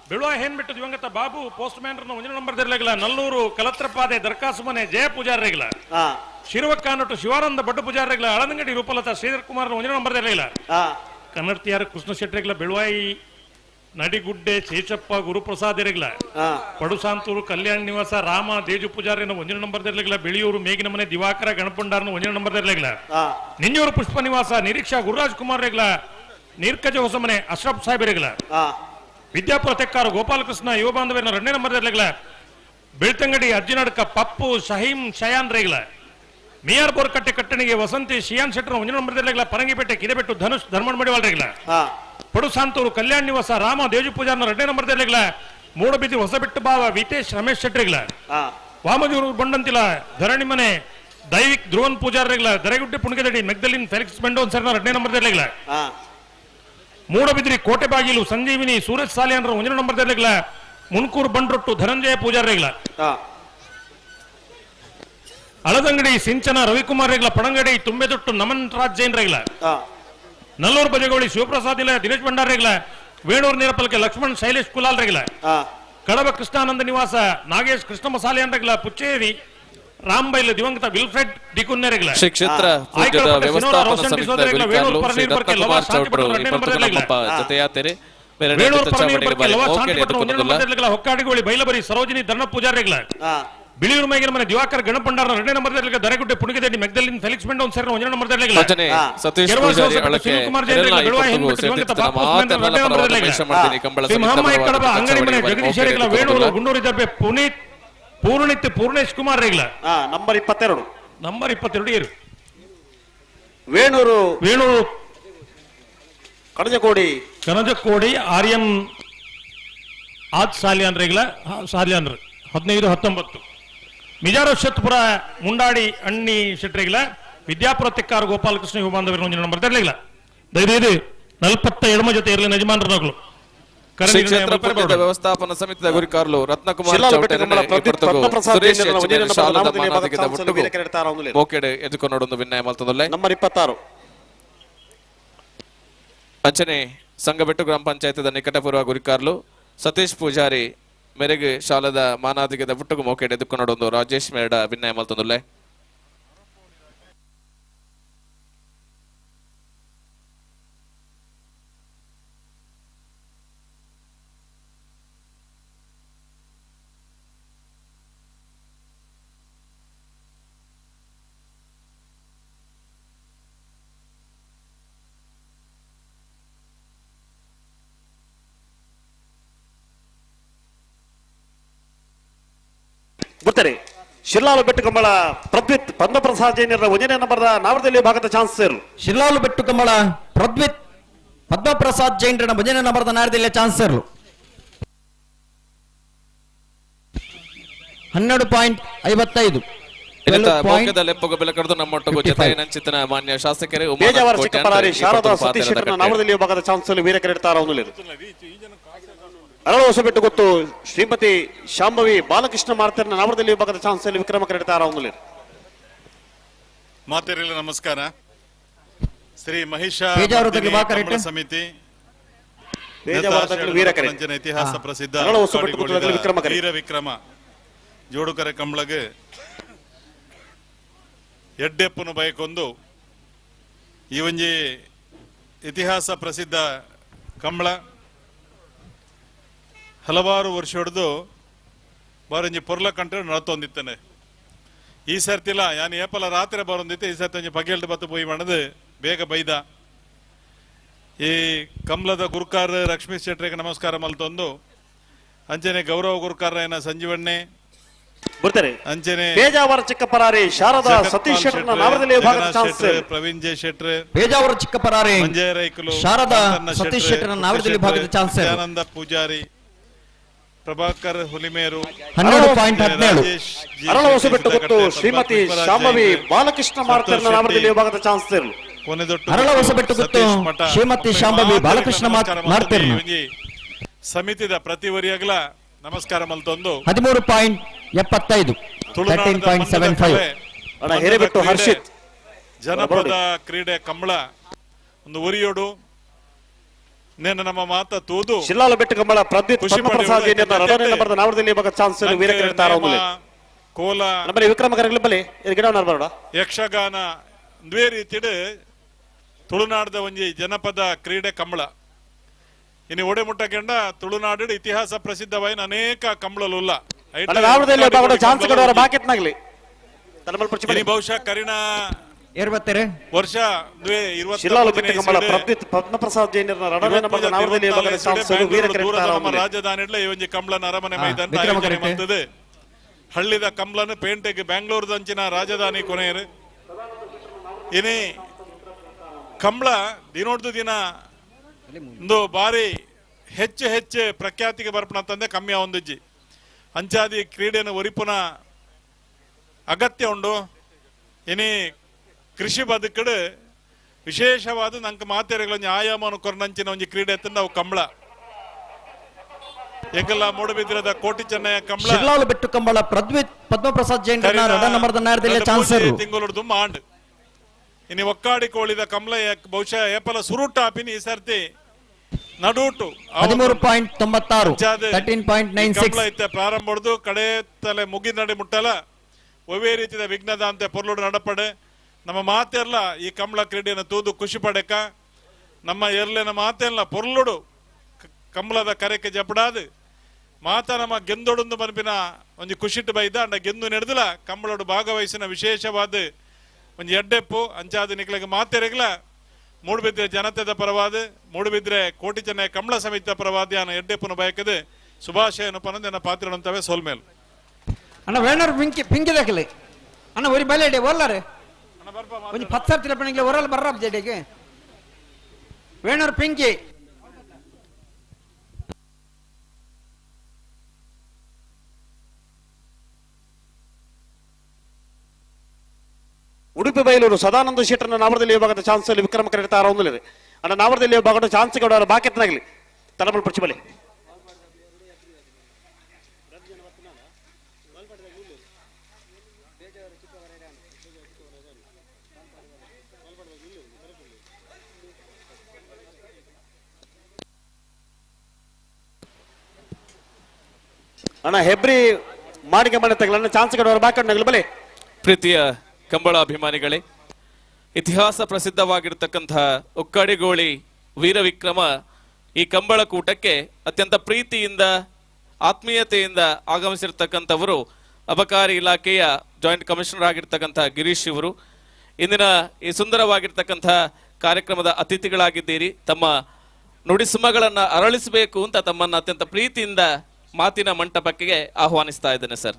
ಬೆಳುವಾಯಿ ಏನ್ ಬಿಟ್ಟು ದಿವಂಗತ ಬಾಬು ಪೋಸ್ಟ್ ಮ್ಯಾನ್ ಒಂದನೇ ನಂಬರ್ ಇರಲಿಲ್ಲ. ನಲ್ಲೂರು ಕಲತ್ರಪಾದೆ ದರ್ಕಾಸು ಮನೆ ಜಯ ಪೂಜಾರಿಗಳ ಶಿರವಕ್ಕಾನಟ್ಟು ಶಿವಾನಂದ ಬಡ್ಡು ಪೂಜಾರಿಗಳ ಅಳದಂಗಡಿ ರೂಪಲತಾ ಶ್ರೀಧರ್ ಕುಮಾರ್ ಒಂದನೇ ನಂಬರ್ ಇರಲಿಲ್ಲ. ಕನ್ನಡತಿಯಾರ ಕೃಷ್ಣ ಶೆಟ್ರಿಗಳ ಬೆಳುವಾಯಿ ನಡಿಗುಡ್ಡೆ ಶೇಷಪ್ಪ ಗುರುಪ್ರಸಾದ್ ಇರಲಿಲ್ಲ. ಪಡುಸಾಂತೂರು ಕಲ್ಯಾಣ ನಿವಾಸ ರಾಮ ದೇಜು ಪೂಜಾರಿನ ಒಂದನೇ ನಂಬರ್ ಇರಲಿಲ್ಲ. ಬೆಳೆಯೂರು ಮೇಗಿನ ಮನೆ ದಿವಾಕರ ಗಣಪಂಡಾರನ ಒಂದನೇ ನಂಬರ್ ಇರಲಿಲ್ಲ. ನಿಂಜೂರು ಪುಷ್ಪ ನಿವಾಸ ನಿರೀಕ್ಷಾ ಗುರುರಾಜ್ ಕುಮಾರ್ ರೇಗ್ಲ ನೀರ್ಕಜ ಹೊಸಮನೆ ಅಶ್ರಫ್ ಸಾಹೇಬ್ ಇರಲಿಲ್ಲ. ವಿದ್ಯಾಪುರ ತೆಕ್ಕಾರು ಗೋಪಾಲಕೃಷ್ಣ ಯುವ ಬಾಂಧವ್ಯನ ಎರಡನೇ ನಂಬರ್ ಇರಲಿಲ್ಲ. ಬೆಳ್ತಂಗಡಿ ಅಜ್ಜಿನಡ್ಕ ಪಪ್ಪು ಶಹೀಂ ಶಯಾನ್ ರೇಗ್ಲ. ಮಿಯಾರ್ ಬೋರ್ಕಟ್ಟೆ ಕಟ್ಟಣಿಗೆ ವಸಂತಿ ಶಿಯಾನ್ ಶೆಟ್ಟರ್ ಒಂದನೇ ನಂಬರ್ ಇರಲಿಲ್ಲ. ಪರಂಗಿಪೇಟೆ ಕಿದೆಬೆಟ್ಟು ಧನುಷ್ ಧರ್ಮಣ್ಣ ಮಡಿವಾಳ ರೇಗ್ಲ. ಪಡುಸಾಂತೂರು ಕಲ್ಯಾಣ ನಿವಾಸ ರಾಮ ದೇಜು ಪೂಜಾರ್ನ ಎರಡನೇ ನಂಬರ್ ಇರಲಿಲ್ಲ. ಮೂಡಬಿದ್ರಿ ಹೊಸಬೆಟ್ಟು ಬಾವ ವಿತೇಶ್ ರಮೇಶ್ ಶೆಟ್ರಿಗ್ಲ. ವಾಮಜೂರು ಬಂಡಂತಿಲ ಧರಣಿ ಮನೆ ದೈವಿಕ್ ಧ್ರುವನ್ ಪೂಜಾರ್ರಿಗ್ಲ. ದರೆಗುಡ್ಡೆ ಪುಣಗೆದಡಿ ಮೆಗ್ದಲಿನ್ ಫೆಲಿಕ್ಸ್ ಮೆಂಡೋನ್ ಸರ್ನ ಎರಡನೇ ನಂಬರ್ ಇರಲಿಲ್ಲ. ಮೂಡಬಿದ್ರಿ ಕೋಟೆ ಬಾಗಿಲು ಸಂಜೀವಿನಿ ಸೂರಜ್ ಸಾಲಿಯನ್ರ ಒಂದನೇ ನಂಬರ್ ಇರಲಿಲ್ಲ. ಮುನ್ಕೂರು ಬಂಡ್ರೊಟ್ಟು ಧನಂಜಯ ಪೂಜಾರ್ರಿಗ್ಲ. ಅಳದಂಗಡಿ ಸಿಂಚನ ರವಿಕುಮಾರ್ ರೇಗ್ಲ. ಪಣಂಗಡಿ ತುಂಬೆದೊಟ್ಟು ನಮನ್ ರಾಜ್ ಜೈನ್ ರೇಗ್ಲ. ನಲ್ಲೂರು ಬಜಗೋಳಿ ಶಿವಪ್ರಸಾದ್ ಇಲ್ಲ ದಿನೇಶ್ ಭಂಡಾರ್ ರೇಗ್ಲ. ವೇಣೂರು ನೀರಪಲ್ಕೆ ಲಕ್ಷ್ಮಣ್ ಶೈಲೇಶ್ ಕುಲಾಲ್ ರೇಗ್ಲ. ಕಡಬ ಕೃಷ್ಣಾನಂದ ನಿವಾಸ ನಾಗೇಶ್ ಕೃಷ್ಣ ಮಸಾಲೆ ರೇಗ್ಲ. ಪುಚ್ಚೇರಿ ರಾಮಬೈಲ್ ದಿವಂಗತ ವಿಲ್ಫ್ರೆಡ್ ಡಿಕುನ್ನೆ ರೇಗ್ಲ. ಶ್ರೀ ಕ್ಷೇತ್ರ ಪೂಜ್ಯದ ವ್ಯವಸ್ಥಾಪನಾ ಸಮಿತಿಯ ಗುರಿಕಾರರು ಶ್ರೀ ರತ್ನಕುಮಾರ್ ಚೌಟ್ರು ಜೊತೆಯಾತೆರೆ ಹೊಕ್ಕಾಡಿಗೋಳಿ ಬೈಲಬರಿ ಸರೋಜಿನಿ ಧರ್ಣ ಪೂಜಾರಿ ರೇಗ್ಲ. ಬಿಳಿಯೂರು ಮೈಗಿನ ಮನೆ ದಿವಾಕರ್ ಗಣಪಂಡಾರ ಎರಡನೇ ನಂಬರ್ ಇರಲಿಲ್ಲ. ದರೆಗುಡ್ಡೆ ಪುಣಗಿದಡಿ ಮೆಗ್ದಲಿನ್ ಫೆಲಿಕ್ಸ್ ಮೆಂಡೋನ್ ಸರ್ ಒಂದನೇ ನಂಬರ್ ಇರಲಿಲ್ಲ. ಸತೀಶ್ ಪೂಜಾರಿ ಅಳಕೆ ಕಡಬ ಅಂಗಡಿ ಮನೆ ಜಗದೀಶ್ ರೇಗ್ಲ. ವೇಣೂರು ಗುಂಡೂರು ದಬ್ಬೆ ಪುನೀತ್ ಪೂರ್ಣಿತ್ ಪೂರ್ಣೇಶ್ ಕುಮಾರ್ ರೇಗ್ಲ. ನಂಬರ್ 22 ನಂಬರ್ 22 ಏರು. ವೇಣೂರು ವೇಣೂರು ಕಣಜಕೋಡಿ ಕಣಜಕೋಡಿ ಆರ್ಯನ್ ಆದ್ ಸಾಲಿಯಾನ್ ರೇಗ್ಲ. ಸಾಲಿಯಾನ್ರ 15 19 ಮಿಜಾರೋ ಶತ್ಪುರ ಮುಂಡಾಡಿ ಅಣ್ಣಿ ಶೆಟ್ರಿಗ್ಲ. ವಿದ್ಯಾಪುರ ತೆಕ್ಕಾರು ಗೋಪಾಲಕೃಷ್ಣ ಯುವ ಬಾಂಧವರು ಒಂದಿನ ನಂಬರ್ ಇರಲಿಲ್ಲ. ದಯವಿದು 47 ಜೊತೆ ಇರಲಿ ಯಜಮಾನರನಗಳು. ಶ್ರೀ ಕ್ಷೇತ್ರ ಪೂಜ್ಯದ ವ್ಯವಸ್ಥಾಪನಾ ಸಮಿತಿಯ ಗುರಿಕಾರರು ರತ್ನಕುಮಾರ್ ಎದುಕೊನ್ನೊಡೊಂದು ವಿನಯ ಮಲ್ತದೊಲ್ಲೆ. ನಂಬರ್ 26 ಅಂಚನೆ ಸಂಘಬೆಟ್ಟು ಗ್ರಾಮ ಪಂಚಾಯತ್ದ ನಿಕಟಪೂರ್ವ ಗುರಿಕಾರ್ಲು ಸತೀಶ್ ಪೂಜಾರಿ ಮೆರೆಗ್ ಶಾಲದ ಮಾನಾದಿಗದ ಪುಟ್ಟಗು ಮೋಕೆಡ್ ಎದುಕೊನ್ನೊಡೊಂದು ರಾಜೇಶ್ ಮೇರಡ ವಿನಯ ಮಲ್ತದೊಲ್ಲೆ. ಬರ್ತಾರೆ ಶಿರ್ಲಾಲು ಬೆಟ್ಟುಕಂಬಳ ಪ್ರದ್ವಿತ್ ಪದ್ಮಪ್ರಸಾದ್ ಜೈನರ ಒಂದನೇ ನಂಬರ್ದ ನಾವರದಲ್ಲಿ ಭಾಗದ ಚಾನ್ಸರ್ ಶಿರ್ಲಾಲು ಬೆಟ್ಟುಕಂಬಳ ಪ್ರದ್ವಿತ್ ಪದ್ಮಪ್ರಸಾದ್ ಜೈನರ ಒಂದನೇ ನಂಬರ್ದ ನಾರದಲ್ಲಿ ಚಾನ್ಸರ್ 12.55. ಮಾನ್ಯ ಶಾಸಕರೇ ಶಾರದಾ ಸತೀಶ್ ನಾವರದಲ್ಲಿ ಭಾಗದ ಚಾನ್ಸರ್ ವೀರಕರೆಡ್ತಾರ ಅರಳು ಹೊಸಬೆಟ್ಟು ಗೊತ್ತು ಶ್ರೀಮತಿ ಶಾಂಭವಿ ಬಾಲಕೃಷ್ಣ ಮಾರ್ತರ್ನ ನಾವರದಲ್ಲಿ ವಿಭಾಗದ ಚಾನ್ಸಲ್ಲಿ ವಿಕ್ರಮ ಕರೆಡ್ತಾರ. ಮಾತೆರೆಲ್ಲ ನಮಸ್ಕಾರ. ಶ್ರೀ ಮಹಿಷ ಸಮಿತಿ ಇತಿಹಾಸ ಪ್ರಸಿದ್ಧ ವೀರ ವಿಕ್ರಮ ಜೋಡುಕರೆ ಕಂಬಳಗೆ ಎಡ್ಡೆಪ್ಪನು ಬಯಕೊಂದು ಈ ಒಂಜಿ ಇತಿಹಾಸ ಪ್ರಸಿದ್ಧ ಕಂಬಳ ಹಲವಾರು ವರ್ಷ ಹೊಡೆದು ಬಾರೊಂಜಿ ಪೊರ್ಲ ಕಂಟ್ರೆ ನಡತೊಂದಿತ್ತಾನೆ. ಈ ಸರ್ತಿಲ್ಲ ಯಾನ್ ಏಪಲ ರಾತ್ರಿ ಬರೊಂದಿತ್ತೆ, ಈ ಸರ್ತಿ ಒಂಜಿ ಪಗೆಲ್ಡು ಬತ್ತು ಪೋಯಿ ಮಾಡದು ಬೇಗ ಬೈದ. ಈ ಕಂಬಳದ ಗುರುಕಾರ ಲಕ್ಷ್ಮೀ ಶೆಟ್ರಿಗೆ ನಮಸ್ಕಾರ ಮಲ್ತೊಂದು, ಅಂಚನೆ ಗೌರವ ಗುರುಕಾರ ಏನ ಸಂಜೀವಣ್ಣೆ ಬರ್ತಾರೆ, ಅಂಚನೆ ಪೇಜಾವರ ಚಿಕ್ಕಪರಾರಿ ಶಾರದಾ ಸತೀಶ್ ಶೆಟ್ಟರ್ನ ನಾವರದಲ್ಲಿ ವಿಭಾಗದ ಚಾನ್ಸಲರ್ ಪ್ರವೀಣ್ ಜೆ ಶೆಟ್ರೆ, ಪೇಜಾವರ ಚಿಕ್ಕಪರಾರಿ ಮಂಜಯ ರೈಕುಲು ಶಾರದಾ ಸತೀಶ್ ಶೆಟ್ಟರ್ನ ನಾವರದಲ್ಲಿ ವಿಭಾಗದ ಚಾನ್ಸಲರ್ ಆನಂದ ಪೂಜಾರಿ, ಪ್ರಭಾಕರ್ ಹುಲಿಮೇರು 12.17. ಅರಳ ಹೊಸಬೆಟ್ಟು ಗೊತ್ತು ಶ್ರೀಮತಿ ಶಾಂಭವಿ ಬಾಲಕೃಷ್ಣ ಮಾರ್ಕರ್ನ ನಾವರದಲ್ಲಿ ವಿಭಾಗದ ಚಾನ್ಸಲರ್ ಅರಳ ಹೊಸಬೆಟ್ಟು ಗೊತ್ತು ಶ್ರೀಮತಿ ಶಾಂಭವಿ ಬಾಲಕೃಷ್ಣ ಮಾರ್ಕರ್ ಸಮಿತಿದ ಪ್ರತಿವರಿಯಾಗಲ ನಮಸ್ಕಾರ ಮಲ್ತೊಂದು 13.75 13.75. ಹಿರೇಬೆಟ್ಟು ಹರ್ಷಿತ್ ಜನಪದ ಕ್ರೀಡೆ ಕಂಬಳ ಒಂದು ಉರಿಯೋಡು ನೇನ ನಮ್ಮ ಮಾತ ತೂದು ಶಿಲ್ಲಾಲ ಬೆಟ್ಟು ಕಂಬಳ ಪ್ರದ್ಯುತ್ ಪದ್ಮಪ್ರಸಾದ್ ಕೋಲ ವಿಕ್ರಮ ಕರಗಲಿ ಗಿಡ ಯಕ್ಷಗಾನ ಒಂದೇ ರೀತಿಡು ತುಳುನಾಡದ ಒಂಜಿ ಜನಪದ ಕ್ರೀಡೆ ಕಂಬಳ. ಇನ್ನು ಒಡೆಮುಟ್ಟ ಕೆಂಡ ತುಳುನಾಡು ಇತಿಹಾಸ ಪ್ರಸಿದ್ಧವಾಯಿನ ಅನೇಕ ಕಂಬಳಲುಲ್ಲ. ಬಹುಶಃ ಕರಿಣ ವರ್ಷ ರಾಜಧಾನಿ ಈ ಒಂಜಿ ಕಂಬಳನ ಅರಮನೆ ಮೈದಾನ ಆಯೋಜನೆ ಮಾಡ್ತದೆ. ಹಳ್ಳಿದ ಕಂಬಳನ ಪೇಂಟೆಗೆ ಬ್ಯಾಂಗ್ಳೂರ್ದಂಚಿನ ರಾಜಧಾನಿ ಕೊನೆಯರು. ಇನಿ ಕಂಬಳ ದಿನೋಡ್ದು ದಿನ ಒಂದು ಬಾರಿ ಹೆಚ್ಚು ಹೆಚ್ಚು ಪ್ರಖ್ಯಾತಿಗೆ ಬರ್ಪಣ ಕಮ್ಮಿ ಒಂದಿಜ್ಜಿ. ಅಂಚಾದಿ ಕ್ರೀಡೆಯನ್ನು ಒರಿಪುನ ಅಗತ್ಯ ಉಂಡು. ಇನಿ ಕೃಷಿ ಬದುಕಡು ವಿಶೇಷವಾದ ನಂಗೆ ಮಾತೆರೆಗಳೊಂಜಿ ಆಯಾಮವನ್ನು ಕೊರನಂಚಿನ ಒಂಜಿ ಕ್ರೀಡೆ ಅಂತ ನಾವು ಕಂಬಳ. ಎಂಗೆಲ್ಲ ಮೂಡಬಿದ್ರದ ಕೋಟಿ ಚೆನ್ನಯ್ಯ ಕಂಬಳ ಶಿರ್ಲಾಲು ಬೆಟ್ಟು ಕಂಬಳ ಪ್ರದ್ವಿತ್ ಪದ್ಮಪ್ರಸಾದ್ ಜೈನ್ ತಿಂಗಳು ದುಮ್ಮ ಆಂಡ್. ಇನಿ ಒಕ್ಕಾಡಿ ಕೋಳಿದ ಕಂಬಳ ಬಹುಶಃ ಏಪಲ ಸುರುಟ ಆಪಿನಿ ಈ ಸರ್ತಿ ನಡೂಟು 13.96 13.96 ಕಂಬಳ ಇತ್ತೆ ಪ್ರಾರಂಭ ಹೊಡೆದು ಕಡೆ ತಲೆ ಮುಗಿದ ನಡೆ ಮುಟ್ಟಲ್ಲ ಒವೇ ರೀತಿಯ ವಿಘ್ನದ ಅಂತೆ ಪೊರ್ಲುಡು ನಡಪಡೆ. ನಮ್ಮ ಮಾತೆಲ್ಲ ಈ ಕಂಬಳ ಕ್ರೀಡೆಯನ್ನು ತೂದು ಖುಷಿ ಪಡೆಕ ನಮ್ಮ ಎರ್ಲೆನ ಮಾತೆಲ್ಲ ಪೊರ್ಲುಡು ಕಂಬಳದ ಕರೆಕ್ಕೆ ಜಪಡಾದು ಮಾತ ನಮ್ಮ ಗೆಂದೊಡೊಂದು ಮನಪಿನ ಒಂಜಿ ಖುಷಿಟ್ಟು ಬೈದ ಅಂಡ ಗೆಂದು ನಡೆದಿಲ್ಲ ಕಂಬಳೋಡು ಭಾಗವಹಿಸಿನ ವಿಶೇಷವಾದ ಒಂಜಿ ಎಡ್ಡೆಪ್ಪು ಅಂಚಾದ ನಿಕ್ಲೆಗೆ ಮಾತೆರೆಗ್ಲ ಮೂಡುಬಿದ್ರೆ ಜನತೆದ ಪರವಾದ ಮೂಡುಬಿದ್ರೆ ಕೋಟಿ ಚೆನ್ನೈ ಕಂಬಳ ಸಮಿತಿಯ ಪರವಾದ ಯಾನ ಎಡ್ಡೆಪ್ಪುನ ಬಯಕದೆ ಶುಭಾಶಯನು ಪನಂದೆನ ಪಾತ್ರಗಳಂತವೆ ಸೋಲ್ಮೇಲ್. ಅಣ್ಣ ವೇಣರ್ ಪಿಂಕಿ ಪಿಂಕಿ ದಾಖಲೆ ಅಣ್ಣ ಒರಿ ಬಲೆ ಒಲ್ಲಾರೆ ಒಂಜಿ 10 ಸಾವಿರ ತಿಲಪಣಿಗೆ ಒರಲ್ ಬರ್ರ ಜಡೆಗೆ ವೇಣರ್ ಪಿಂಕಿ. ಉಡುಪಿ ಬೈಲೂರು ಸದಾನಂದ ಶೆಟ್ಟರ್ನ ನಾವರದಲ್ಲಿ ವಿಭಾಗದ ಚಾನ್ಸಲ್ಲಿ ವಿಕ್ರಮ ಕರೆಯುತ್ತಾ ಒಂದಿದೆ. ಅಣ್ಣ ನಾವರದಲ್ಲಿ ವಿಭಾಗದ ಚಾನ್ಸ್ ಕೊಡೋರ ಬಾಕೆತ್ನಾಗಲಿ ತಲಮಲ್ ಪ್ರತಿಬಲಿ. ಅಣ್ಣ ಹೆಬ್ರಿ ಮಾಡಿಗೆ ಮನೆ ತಗಲಣ್ಣ ಚಾನ್ಸ್ ಕೊಡೋರ ಬಾಕಣ್ಣಗಲಿ ಬಲೆ. ಪ್ರೀತಿಯ ಕಂಬಳ ಅಭಿಮಾನಿಗಳೇ, ಇತಿಹಾಸ ಪ್ರಸಿದ್ಧವಾಗಿರ್ತಕ್ಕಂತಹ ಒಕ್ಕಾಡಿಗೋಳಿ ವೀರವಿಕ್ರಮ ಈ ಕಂಬಳ ಕೂಟಕ್ಕೆ ಅತ್ಯಂತ ಪ್ರೀತಿಯಿಂದ ಆತ್ಮೀಯತೆಯಿಂದ ಆಗಮಿಸಿರ್ತಕ್ಕಂಥವರು ಅಬಕಾರಿ ಇಲಾಖೆಯ ಜಾಯಿಂಟ್ ಕಮಿಷನರ್ ಆಗಿರ್ತಕ್ಕಂಥ ಗಿರೀಶ್ ಇವರು. ಇಂದಿನ ಈ ಸುಂದರವಾಗಿರ್ತಕ್ಕಂಥ ಕಾರ್ಯಕ್ರಮದ ಅತಿಥಿಗಳಾಗಿದ್ದೀರಿ. ತಮ್ಮ ನುಡಿಸುಮಗಳನ್ನು ಅರಳಿಸಬೇಕು ಅಂತ ತಮ್ಮನ್ನು ಅತ್ಯಂತ ಪ್ರೀತಿಯಿಂದ ಮಾತಿನ ಮಂಟಪಕ್ಕೆ ಆಹ್ವಾನಿಸ್ತಾ ಇದ್ದೇನೆ ಸರ್.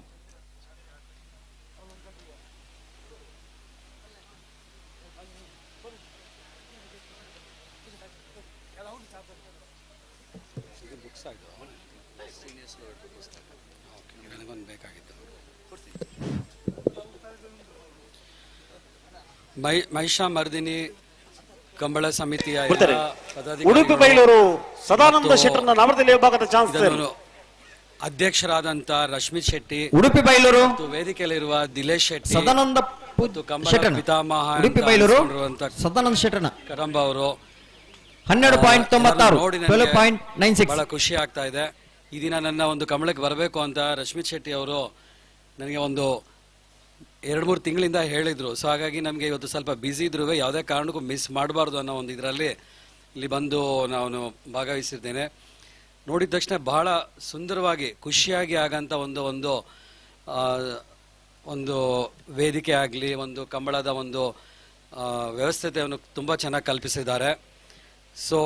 ಮಹಿಷಾ ಮರ್ದಿನಿ ಕಂಬಳ ಸಮಿತಿಯ ಉಡುಪಿ ಬೈಲೂರು ಸದಾನಂದ ಶೆಟ್ಟರ್ನ ನಾಮದಲ್ಲಿ ವಿಭಾಗದ ಚಾನ್ಸಲರ್ ಅಧ್ಯಕ್ಷರಾದಂಥ ರಶ್ಮಿ ಶೆಟ್ಟಿ, ಉಡುಪಿ ಬೈಲೂರು ವೇದಿಕೆಯಲ್ಲಿರುವ ದಿಲೇಶ್ ಶೆಟ್ಟಿ, ಸದಾನಂದ ಕಂಬಳ ಪಿತಾಮಹ ಉಡುಪಿ ಬೈಲೂರು ಸದಾನಂದ ಶೆಟ್ಟಣ ಕದಂಬ ಅವರು 12.96 12.96. ಬಹಳ ಖುಷಿ ಆಗ್ತಾ ಇದೆ. ಈ ದಿನ ನನ್ನ ಒಂದು ಕಂಬಳಕ್ಕೆ ಬರಬೇಕು ಅಂತ ರಶ್ಮಿ ಶೆಟ್ಟಿ ಅವರು ನನಗೆ ಒಂದು 2-3 ತಿಂಗಳಿಂದ ಹೇಳಿದರು. ಸೊ ಹಾಗಾಗಿ ನಮಗೆ ಇವತ್ತು ಸ್ವಲ್ಪ ಬ್ಯುಸಿ ಇದ್ರೂ ಯಾವುದೇ ಕಾರಣಕ್ಕೂ ಮಿಸ್ ಮಾಡಬಾರ್ದು ಅನ್ನೋ ಒಂದು ಇದರಲ್ಲಿ ಇಲ್ಲಿ ಬಂದು ನಾನು ಭಾಗವಹಿಸಿದ್ದೇನೆ. ನೋಡಿದ ತಕ್ಷಣ ಬಹಳ ಸುಂದರವಾಗಿ ಖುಷಿಯಾಗಿ ಆಗಂಥ ಒಂದು ಒಂದು ಒಂದು ವೇದಿಕೆ ಆಗಲಿ, ಒಂದು ಕಂಬಳದ ಒಂದು ವ್ಯವಸ್ಥೆಯನ್ನು ತುಂಬ ಚೆನ್ನಾಗಿ ಕಲ್ಪಿಸಿದ್ದಾರೆ. ಸೊ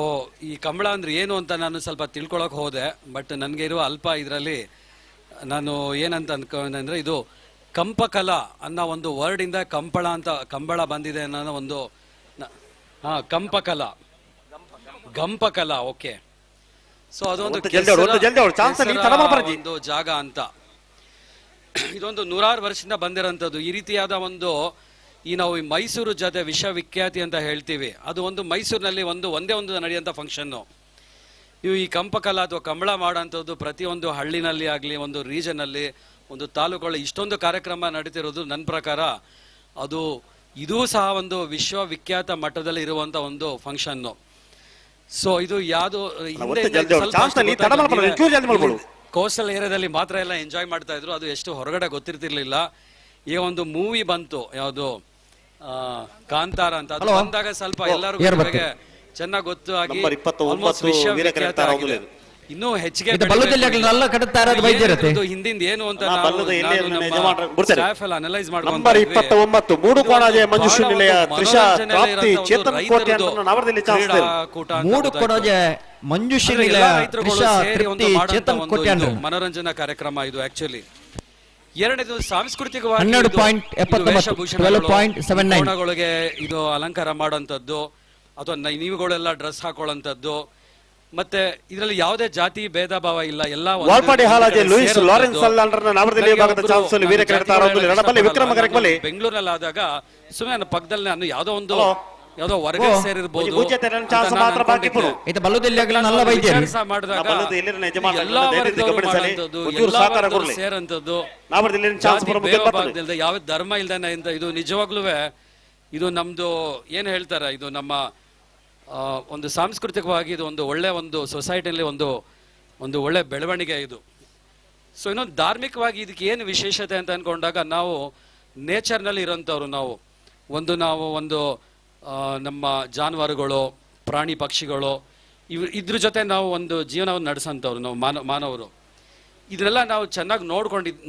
ಈ ಕಂಬಳ ಅಂದರೆ ಏನು ಅಂತ ನಾನು ಸ್ವಲ್ಪ ತಿಳ್ಕೊಳಕ್ಕೆ ಹೋದೆ. ಬಟ್ ನನಗೆ ಇರುವ ಅಲ್ಪ ಇದರಲ್ಲಿ ನಾನು ಏನಂತ ಅನ್ಕೊಂಡೆ ಇದು ಕಂಪಕಲಾ ಅನ್ನೋ ಒಂದು ವರ್ಡಿಂದ ಕಂಪಳ ಅಂತ ಕಂಬಳ ಬಂದಿದೆ ಅನ್ನೋ ಒಂದು ಹಾಂ ಕಂಪಕಲಾ, ಗಂಪಕಲಾ, ಓಕೆ. ಸೊ ಅದೊಂದು ಒಂದು ಜಾಗ ಅಂತ ಇದೊಂದು 100 ವರ್ಷದಿಂದ ಬಂದಿರೋಂಥದ್ದು. ಈ ರೀತಿಯಾದ ಒಂದು ಈ ನಾವು ಈ ಮೈಸೂರು ಜೊತೆ ವಿಶ್ವವಿಖ್ಯಾತಿ ಅಂತ ಹೇಳ್ತೀವಿ. ಅದು ಒಂದು ಮೈಸೂರಿನಲ್ಲಿ ಒಂದು ಒಂದೇ ಒಂದು ನಡೆಯುವಂಥ ಫಂಕ್ಷನ್ನು. ನೀವು ಈ ಕಂಪಕಲಾ ಅಥವಾ ಕಂಬಳ ಮಾಡೋಂಥದ್ದು ಪ್ರತಿಯೊಂದು ಹಳ್ಳಿನಲ್ಲಿ ಆಗಲಿ, ಒಂದು ರೀಜನಲ್ಲಿ, ಒಂದು ತಾಲೂಕುಗಳಲ್ಲಿ ಇಷ್ಟೊಂದು ಕಾರ್ಯಕ್ರಮ ನಡೀತಿರೋದು ನನ್ನ ಪ್ರಕಾರ ಅದು ಇದೂ ಸಹ ಒಂದು ವಿಶ್ವವಿಖ್ಯಾತ ಮಟ್ಟದಲ್ಲಿ ಇರುವಂಥ ಒಂದು ಫಂಕ್ಷನ್ನು. ಸೊ ಇದು ಯಾವುದು ಕೋಸ್ಟಲ್ ಏರಿಯಾದಲ್ಲಿ ಮಾತ್ರ ಎಲ್ಲ ಎಂಜಾಯ್ ಮಾಡ್ತಾ ಇದ್ರು, ಅದು ಎಷ್ಟು ಹೊರಗಡೆ ಗೊತ್ತಿರ್ತಿರ್ಲಿಲ್ಲ. ಈಗ ಒಂದು ಮೂವಿ ಬಂತು ಯಾವುದು ಕಾಂತಾರ ಅಂತ, ಅದು ಬಂದಾಗ ಸ್ವಲ್ಪ ಎಲ್ಲರಿಗೂ ಚೆನ್ನಾಗಿ ಗೊತ್ತು ಆಗಿ ವಿಶ್ವವಿಖ್ಯಾತ ಆಗಿದೆ. ಇನ್ನೂ ಹೆಚ್ಚಿಗೆ ಹಿಂದಿಂದ ಏನು ಅಂತ ಅನಲೈಸ್ ಮನೋರಂಜನಾ ಕಾರ್ಯಕ್ರಮ ಇದು ಆಕ್ಚುಲಿ. ಎರಡನೇದು ಸಾಂಸ್ಕೃತಿಕವಾಗಿ ವೇಷಭೂಷಣಗಳಿಗೆ ಇದು ಅಲಂಕಾರ ಮಾಡುವಂಥದ್ದು ಅಥವಾ ನೀವುಗಳೆಲ್ಲ ಡ್ರೆಸ್ ಹಾಕೊಳ್ಳುವಂಥದ್ದು. ಮತ್ತೆ ಇದರಲ್ಲಿ ಯಾವುದೇ ಜಾತಿ ಭೇದ ಭಾವ ಇಲ್ಲ, ಎಲ್ಲ ಬೆಂಗಳೂರಲ್ಲಿ ಆದಾಗ ಸುಮ್ಮನೆ ನನ್ನ ಪಕ್ಕದಲ್ಲಿ ನಾನು ಯಾವುದೋ ಒಂದು ಯಾವುದೋ ವರ್ಗ ಸೇರಿರ್ಬೋದು ಮಾಡಿದಾಗ ಎಲ್ಲಾ ವರ್ಗದವರು ಸೇರಂತದ್ದು, ಯಾವ ಧರ್ಮ ಇಲ್ದೇನೆ ಇದು ನಿಜವಾಗ್ಲೂ ಇದು ನಮ್ದು ಏನ್ ಹೇಳ್ತಾರೆ, ಇದು ನಮ್ಮ ಒಂದು ಸಾಂಸ್ಕೃತಿಕವಾಗಿ ಇದು ಒಂದು ಒಳ್ಳೆ ಒಂದು ಸೊಸೈಟಿಯಲ್ಲಿ ಒಂದು ಒಂದು ಒಳ್ಳೆ ಬೆಳವಣಿಗೆ ಇದು. ಸೊ ಇನ್ನೊಂದು ಧಾರ್ಮಿಕವಾಗಿ ಇದಕ್ಕೆ ಏನು ವಿಶೇಷತೆ ಅಂತ ಅಂದ್ಕೊಂಡಾಗ ನಾವು ನೇಚರ್ನಲ್ಲಿ ಇರೋಂಥವ್ರು, ನಾವು ಒಂದು ನಾವು ಒಂದು ನಮ್ಮ ಜಾನುವಾರುಗಳು, ಪ್ರಾಣಿ ಪಕ್ಷಿಗಳು ಇದ್ರ ಜೊತೆ ನಾವು ಒಂದು ಜೀವನವನ್ನು ನಡೆಸೋಂಥವ್ರು ನಾವು ಮಾನವರು. ಇದನ್ನೆಲ್ಲ ನಾವು ಚೆನ್ನಾಗಿ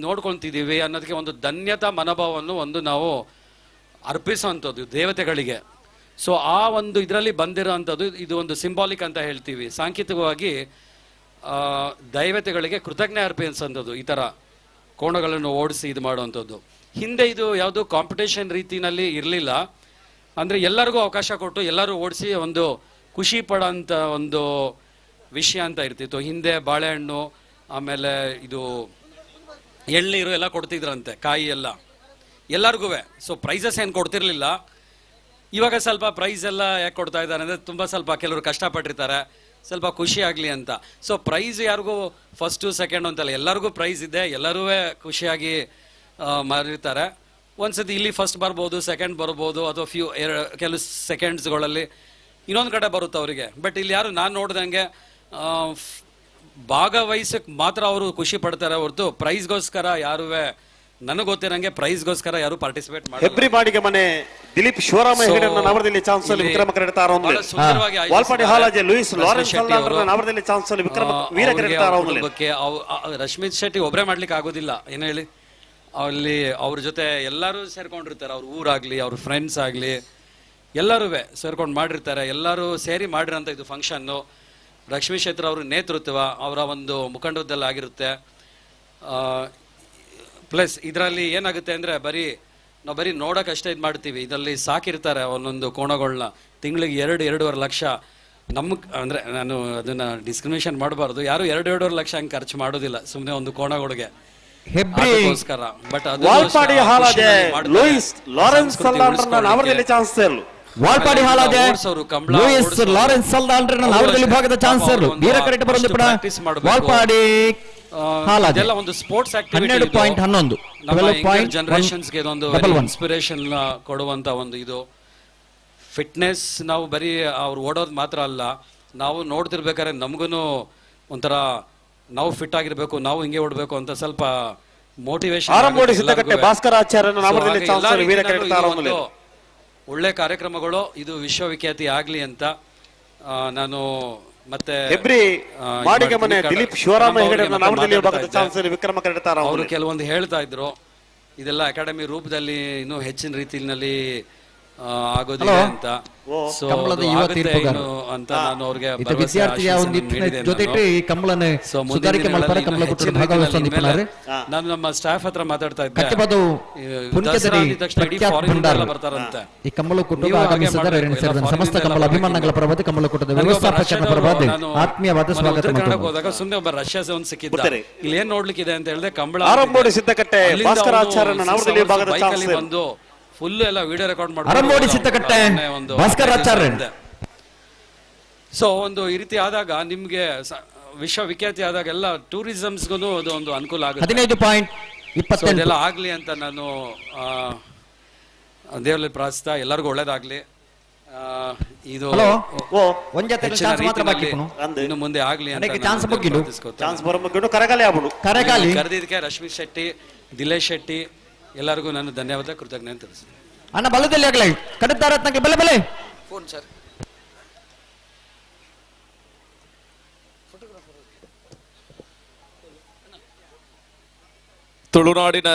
ನೋಡ್ಕೊತಿದ್ದೀವಿ ಅನ್ನೋದಕ್ಕೆ ಒಂದು ಧನ್ಯತಾ ಮನೋಭಾವವನ್ನು ಒಂದು ನಾವು ಅರ್ಪಿಸೋವಂಥದ್ದು ದೇವತೆಗಳಿಗೆ. ಸೊ ಆ ಒಂದು ಇದರಲ್ಲಿ ಬಂದಿರೋ ಅಂಥದ್ದು ಇದು ಒಂದು ಸಿಂಬಾಲಿಕ್ ಅಂತ ಹೇಳ್ತೀವಿ. ಸಾಂಕೇತಿಕವಾಗಿ ದೈವತೆಗಳಿಗೆ ಕೃತಜ್ಞೆ ಅರ್ಪಿಸೋಂಥದ್ದು ಈ ಥರ ಕೋಣಗಳನ್ನು ಓಡಿಸಿ ಇದು ಮಾಡುವಂಥದ್ದು. ಹಿಂದೆ ಇದು ಯಾವುದು ಕಾಂಪಿಟೇಷನ್ ರೀತಿಯಲ್ಲಿ ಇರಲಿಲ್ಲ, ಅಂದರೆ ಎಲ್ಲರಿಗೂ ಅವಕಾಶ ಕೊಟ್ಟು ಎಲ್ಲರೂ ಓಡಿಸಿ ಒಂದು ಖುಷಿ ಪಡೋಂಥ ಒಂದು ವಿಷಯ ಅಂತ ಇರ್ತಿತ್ತು. ಹಿಂದೆ ಬಾಳೆಹಣ್ಣು, ಆಮೇಲೆ ಇದು ಎಳ್ನೀರು ಎಲ್ಲ ಕೊಡ್ತಿದ್ರಂತೆ, ಕಾಯಿ ಎಲ್ಲ ಎಲ್ಲರಿಗೂ. ಸೊ ಪ್ರೈಸಸ್ ಏನು ಕೊಡ್ತಿರ್ಲಿಲ್ಲ. ಇವಾಗ ಸ್ವಲ್ಪ ಪ್ರೈಸ್ ಎಲ್ಲ ಯಾಕೆ ಕೊಡ್ತಾ ಇದ್ದಾರೆ ಅಂದರೆ ತುಂಬ ಸ್ವಲ್ಪ ಕೆಲವರು ಕಷ್ಟಪಟ್ಟಿರ್ತಾರೆ, ಸ್ವಲ್ಪ ಖುಷಿ ಆಗಲಿ ಅಂತ. ಸೊ ಪ್ರೈಸ್ ಯಾರಿಗೂ ಫಸ್ಟು ಸೆಕೆಂಡು ಅಂತಲ್ಲ, ಎಲ್ಲರಿಗೂ ಪ್ರೈಸ್ ಇದೆ, ಎಲ್ಲರೂ ಖುಷಿಯಾಗಿ ಮಾರಿರ್ತಾರೆ. ಒಂದ್ಸತಿ ಇಲ್ಲಿ ಫಸ್ಟ್ ಬರ್ಬೋದು, ಸೆಕೆಂಡ್ ಬರ್ಬೋದು, ಅಥವಾ ಫ್ಯೂ ಕೆಲವು ಸೆಕೆಂಡ್ಸ್ಗಳಲ್ಲಿ ಇನ್ನೊಂದು ಕಡೆ ಬರುತ್ತೆ ಅವರಿಗೆ. ಬಟ್ ಇಲ್ಲಿ ಯಾರು ನಾನು ನೋಡ್ದಂಗೆ ಭಾಗವಹಿಸಕ್ಕೆ ಮಾತ್ರ ಅವರು ಖುಷಿ ಪಡ್ತಾರೆ ಹೊರತು ಪ್ರೈಸ್ಗೋಸ್ಕರ ಯಾರೂ, ನನಗೆ ಗೊತ್ತಿರಂಗೆ ಪ್ರೈಸ್ಗೋಸ್ಕರ ಯಾರು ಪಾರ್ಟಿಸಿಪೇಟ್ ಮಾಡಿ. ಹೆಬ್ರಿ ಬಾಡಿಗೆ ಮನೆ ದಿಲೀಪ್ ಶಿವರಾಮ ಹೆಗಡೆಯನ್ನ ನವರದಲ್ಲಿ ಚಾನ್ಸ್ ಅಲ್ಲಿ ವಿಕ್ರಮ ಕರೆಡ್ತಾರ. ವಾಲ್ಪಾಡಿ ಹಾಲಾಜೆ ಲೂಯಿಸ್ ಲಾರೆನ್ಸ್ ನವರದಲ್ಲಿ ಚಾನ್ಸ್ ಅಲ್ಲಿ ವಿಕ್ರಮ ವೀರ ಕರೆಡ್ತಾರ. ರಶ್ಮಿತ್ ಶೆಟ್ಟಿ ಒಬ್ಬರೇ ಮಾಡ್ಲಿಕ್ಕೆ ಆಗೋದಿಲ್ಲ, ಏನು ಹೇಳಿ, ಅಲ್ಲಿ ಅವ್ರ ಜೊತೆ ಎಲ್ಲರೂ ಸೇರ್ಕೊಂಡಿರ್ತಾರೆ, ಅವ್ರ ಊರಾಗ್ಲಿ ಅವ್ರ ಫ್ರೆಂಡ್ಸ್ ಆಗಲಿ ಎಲ್ಲರೂ ಸೇರ್ಕೊಂಡು ಮಾಡಿರ್ತಾರೆ, ಎಲ್ಲರೂ ಸೇರಿ ಮಾಡಿರೋಂಥ ಇದು ಫಂಕ್ಷನ್ನು. ಲಕ್ಷ್ಮೀ ಶೆಟ್ಟಿ ಅವ್ರ ನೇತೃತ್ವ ಅವರ ಒಂದು ಮುಖಂಡದಲ್ಲಿ ಆಗಿರುತ್ತೆ. ಪ್ಲಸ್ ಇದರಲ್ಲಿ ಏನಾಗುತ್ತೆ ಅಂದರೆ ಬರೀ ನಾವು ಬರೀ ನೋಡೋಕ್ಕಷ್ಟೇ ಇದು ಮಾಡ್ತೀವಿ, ಇದರಲ್ಲಿ ಸಾಕಿರ್ತಾರೆ ಒಂದೊಂದು ಕೋಣಗಳನ್ನ ತಿಂಗಳಿಗೆ 2-2.5 ಲಕ್ಷ. ನಮಗೆ ಅಂದರೆ ನಾನು ಅದನ್ನು ಡಿಸ್ಕ್ರಿಮಿನೇಷನ್ ಮಾಡಬಾರ್ದು, ಯಾರು 2-2.5 ಲಕ್ಷ ಹಂಗೆ ಖರ್ಚು ಮಾಡೋದಿಲ್ಲ ಸುಮ್ಮನೆ ಒಂದು ಕೋಣಗಳಿಗೆ Valpady ಹಾಲಾದೆ ಕಂಬಳ Louis Lawrence ಸಲ್ದಾನ್ರನ್ನ ನಾವರದಲ್ಲಿ ವಿಭಾಗದ ಚಾನ್ಸರ್ ವೀರ ಕರೆಟ್ ಬರೊಂದು ಪಡ ವಾಲ್ಪಾಡಿ ಹಾಲಾಜೆ ಇದೆಲ್ಲ ಒಂದು ಸ್ಪೋರ್ಟ್ಸ್ ಆಕ್ಟಿವಿಟಿ 12.11 ನಮ್ಮ 12.1 ಜನರೇಷನ್ಸ್ಗೆ ಇದೊಂದು double one. Inspiration ಕೊಡುವಂತ ಒಂದು ಇದು ಫಿಟ್ನೆಸ್. ನಾವು ಬರೀ ಅವ್ರು ಓಡೋದು ಮಾತ್ರ ಅಲ್ಲ, ನಾವು ನೋಡ್ತಿರ್ಬೇಕಾದ್ರೆ ನಮಗೂ ಒಂಥರ ನಾವು ಫಿಟ್ ಆಗಿರ್ಬೇಕು, ನಾವು ಹಿಂಗೆ ಓಡಬೇಕು ಅಂತ ಸ್ವಲ್ಪ ಮೋಟಿವೇಶನ್. ಆರಂಭೋಡಿ ಸಿದ್ದಕಟ್ಟೆ ಭಾಸ್ಕರಾಚಾರ್ಯನ ನಾಮದಲ್ಲಿ ಚಾನ್ಸರ್ ವೀರ ಕರೆಕ್ಟ್. ಒಳ್ಳೆ ಕಾರ್ಯಕ್ರಮಗಳು ಇದು ವಿಶ್ವವಿಖ್ಯಾತಿ ಆಗ್ಲಿ ಅಂತ ನಾನು ಮತ್ತೆ ಹೆಬ್ರಿ ಮಾಡಿಗೆ ಮನೆ ದಿಲೀಪ್ ಶಿವರಾಮ ಹೆಗಡೆ ನಾಮದಲ್ಲಿ ವಿಭಾಗದ ಚಾನ್ಸರ್ ವಿಕ್ರಮ ಕರೆಕ್ಟ್. ಅವರು ಕೆಲವೊಂದು ಹೇಳ್ತಾ ಇದ್ರು, ಇದೆಲ್ಲ ಅಕಾಡೆಮಿ ರೂಪದಲ್ಲಿ ಇನ್ನೂ ಹೆಚ್ಚಿನ ರೀತಿಯಲ್ಲಿ ಆಗೋದಿಲ್ಲ ಅಂತ. ಸೊ ಕಂಬಳದ ಯುವ ತೀರ್ಪುಗಾರ ಅಂತ ನಾನು ಅವ್ರಿಗೆ ಇತ ವಿದ್ಯಾರ್ಥಿಯ ಒಂದು ಜೊತೆಗೆ ಈ ಕಂಬಳನ ಸುಧಾರಿಕೆ ಮಲ್ಪರ ಕಂಬಳ ಕೊಟ್ಟು ಭಾಗವಹಿಸುತ್ತಿದ್ದಾರೆ. ನಾನು ನಮ್ಮ ಸ್ಟಾಫ್ ಹತ್ರ ಮಾತಾಡ್ತಾ ಇದ್ದೆ. ಕಟ್ಟೆಬದು ಪುಣ್ಯದಡಿ ಪ್ರಖ್ಯಾತ ಭಂಡಾರ ಬರ್ತಾರಂತೆ ಈ ಕಂಬಳ ಕೂಟದ ಆಗಮಿಸಿದ್ದಾರೆ. ಸಮಸ್ತ ಕಂಬಳ ಅಭಿಮಾನಿಗಳ ಪರವಾಗಿ, ಕಂಬಳ ಕೂಟದ ವ್ಯವಸ್ಥಾಪಕರ ಪರವಾಗಿ ಆತ್ಮೀಯವಾದ ಸ್ವಾಗತ. ಕರ್ನಾಟಕ ಹೋದಾಗ ಸುಮ್ಮನೆ ಒಬ್ಬ ರಷ್ಯಾ ಒಂದು ಸಿಕ್ಕಿದ್ದ, ಇಲ್ಲಿ ಏನ್ ನೋಡ್ಲಿಕ್ಕಿದೆ ಅಂತ ಹೇಳಿದೆ, ಕಂಬಳ ಆರಂಭೋಡಿ ಸಿದ್ದಕಟ್ಟೆ ಭಾಸ್ಕರಾಚಾರ್ಯನ ನಾಮದಲ್ಲಿ ವಿಭಾಗದ ಚಾನ್ಸರ್ ಬಂದು ಫುಲ್ ಎಲ್ಲ ವಿಡಿಯೋ ರೆಕಾರ್ಡ್ ಮಾಡಿ ಅರಂಬೋಡಿ ಸಿದ್ದಕಟ್ಟೆ ಭಾಸ್ಕರಾಚಾರ್ಯ. ಸೊ ಒಂದು ಈ ರೀತಿ ಆದಾಗ ನಿಮ್ಗೆ ವಿಶ್ವವಿಖ್ಯಾತಿ ಆದಾಗ ಎಲ್ಲ ಟೂರಿಸಮ್ಸ್ಗೂ ಅದು ಒಂದು ಅನುಕೂಲ ಆಗುತ್ತೆ. 15.28 ಇದೆಲ್ಲ ಆಗ್ಲಿ ಅಂತ ನಾನು ದೇವರಲ್ಲಿ ಪ್ರಾರ್ಥಿಸ್ತಾ ಎಲ್ಲರಿಗೂ ಒಳ್ಳೇದಾಗ್ಲಿ. ಇದು ಇನ್ನು ಮುಂದೆ ಆಗ್ಲಿ ಅಂತ ಕರೆದಿದ್ದಕ್ಕೆ ರಶ್ಮಿ ಶೆಟ್ಟಿ, ದಿಲೇಶ್ ಶೆಟ್ಟಿ ಎಲ್ಲರಿಗೂ ನಾನು ಧನ್ಯವಾದ ಕೃತಜ್ಞತೆ ತಿಳಿಸ್ತೀನಿ. ಅಣ್ಣ ಬಲದಲ್ಲಿ ಆಗಲಿ ಕಡತಾರತ್ನಕ್ಕೆ ಬಲೆ ಬಲೆ ಫೋನ್ ಸರ್. ತುಳುನಾಡಿನ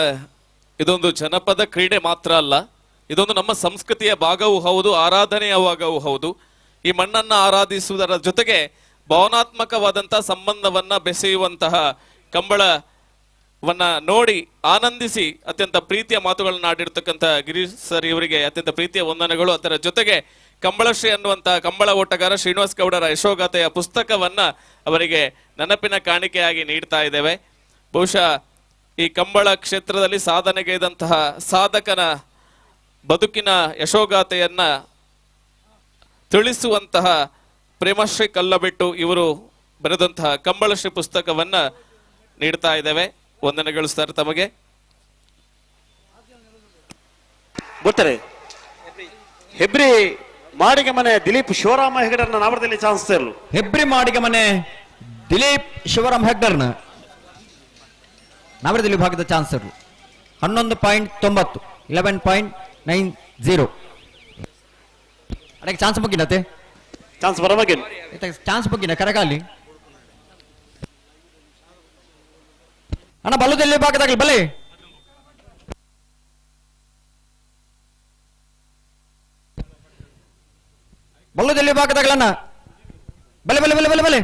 ಇದೊಂದು ಜನಪದ ಕ್ರೀಡೆ ಮಾತ್ರ ಅಲ್ಲ, ಇದೊಂದು ನಮ್ಮ ಸಂಸ್ಕೃತಿಯ ಭಾಗವೂ ಹೌದು, ಆರಾಧನೆಯ ಭಾಗವೂ ಹೌದು. ಈ ಮಣ್ಣನ್ನು ಆರಾಧಿಸುವುದರ ಜೊತೆಗೆ ಭಾವನಾತ್ಮಕವಾದಂತಹ ಸಂಬಂಧವನ್ನ ಬೆಸೆಯುವಂತಹ ಕಂಬಳವನ್ನ ನೋಡಿ ಆನಂದಿಸಿ ಅತ್ಯಂತ ಪ್ರೀತಿಯ ಮಾತುಗಳನ್ನು ಆಡಿರ್ತಕ್ಕಂಥ ಗಿರೀಶ್ ಸರ್ ಇವರಿಗೆ ಅತ್ಯಂತ ಪ್ರೀತಿಯ ವಂದನೆಗಳು. ಅದರ ಜೊತೆಗೆ ಕಂಬಳಶ್ರೀ ಅನ್ನುವಂತಹ ಕಂಬಳ ಓಟಗಾರ ಶ್ರೀನಿವಾಸ್ ಗೌಡರ ಯಶೋಗಾಥೆಯ ಪುಸ್ತಕವನ್ನ ಅವರಿಗೆ ನೆನಪಿನ ಕಾಣಿಕೆಯಾಗಿ ನೀಡ್ತಾ ಇದ್ದೇವೆ. ಬಹುಶಃ ಈ ಕಂಬಳ ಕ್ಷೇತ್ರದಲ್ಲಿ ಸಾಧನೆಗೈದಂತಹ ಸಾಧಕನ ಬದುಕಿನ ಯಶೋಗಾಥೆಯನ್ನ ತಿಳಿಸುವಂತಹ ಪ್ರೇಮಶ್ರೀ ಕಲ್ಲಬಿಟ್ಟು ಇವರು ಬರೆದಂತಹ ಕಂಬಳಶ್ರೀ ಪುಸ್ತಕವನ್ನ ನೀಡ್ತಾ ಇದ್ದೇವೆ. ವಂದನೆಗಳು ಸರ್ ತಮಗೆ. ಗೊತ್ತಾರೆ ಹೆಬ್ರಿ ಮಾಡಿಗೆ ಮನೆ ದಿಲೀಪ್ ಶಿವರಾಮ ಹೆಗಡರ್ನ ನಾಮದಲ್ಲಿ ಚಾನ್ಸ್ ಇರಲು. ಹೆಬ್ರಿ ಮಾಡಿಗೆ ಮನೆ ದಿಲೀಪ್ ಶಿವರಾಮ್ ಹೆಗ್ಡರ್ನ ನಾಮದಲ್ಲಿ ವಿಭಾಗದ ಚಾನ್ಸರ್ 11.90 11.90. ಅದಕ್ಕೆ ಚಾನ್ಸ್ ಬಗ್ಗಿನತೆ ಚಾನ್ಸ್ ಬರಬಾಗಿ ಚಾನ್ಸ್ ಬಗ್ಗಿನ ಕರಗಾಲಿ ಅಣ್ಣ ಬಲ್ಲದಲ್ಲಿ ಭಾಗದಾಗಲಿ ಬಲೆ ಬಲ್ಲದಲ್ಲಿ ಭಾಗದಾಗಲಣ್ಣ ಬಲೆ ಬಲೆ ಬಲೆ ಬಲೆ ಬಲೆ.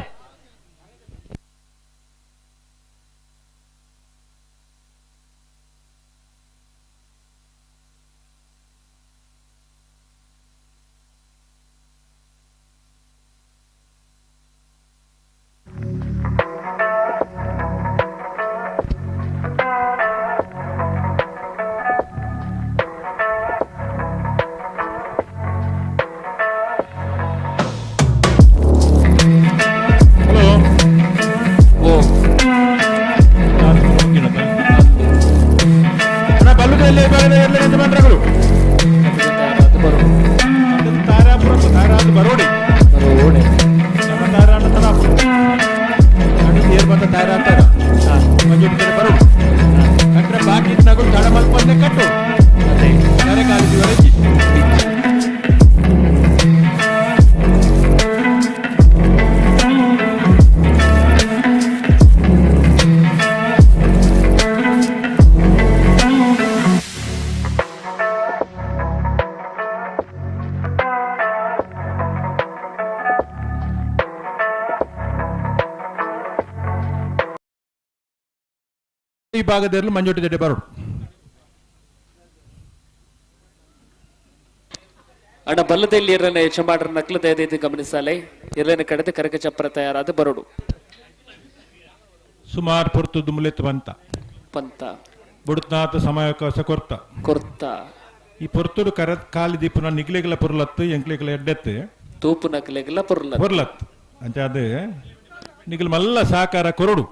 ಈ ಭಾಗದಲ್ಲಿ ಮಂಜೋಟಿ ಜೊತೆ ಬರೋಡು ಅಣ್ಣ ಬಲ್ಲದಲ್ಲಿ ಇರನೆ ಯಜಮಾನರ ನಕಲು ದಯದೈದು ಗಮನಿಸಲೆ ಇರನೆ ಕಡೆದು ಕರಕ ಚಪ್ಪರ ತಯಾರಾದ ಬರೋಡು ಸುಮಾರು ಪೊರ್ತುದು ಮುಲೆತ್ತು ಬಂತ ಪಂತ ಬುಡುತ್ನಾಥ ಸಮಯಾವಕಾಶ ಕೊರ್ತ ಕೊರ್ತ. ಈ ಪೊರ್ತುಡು ಕರ ಕಾಲಿ ದೀಪುನ ನಿಗ್ಲೆಗಳ ಪೊರ್ಲತ್ತು ಎಂಕ್ಲೆಗಳ ಎಡ್ಡೆತ್ತು ತೂಪುನಕ್ಲೆಗ್ಲ ಪೊರ್ಲತ್ತು ಪೊರ್ಲತ್ತು ಅಂಚ ಅದು ನಿಗಲ್ ಮಲ್ಲ ಸಹಕಾರ ಕೊರಡು.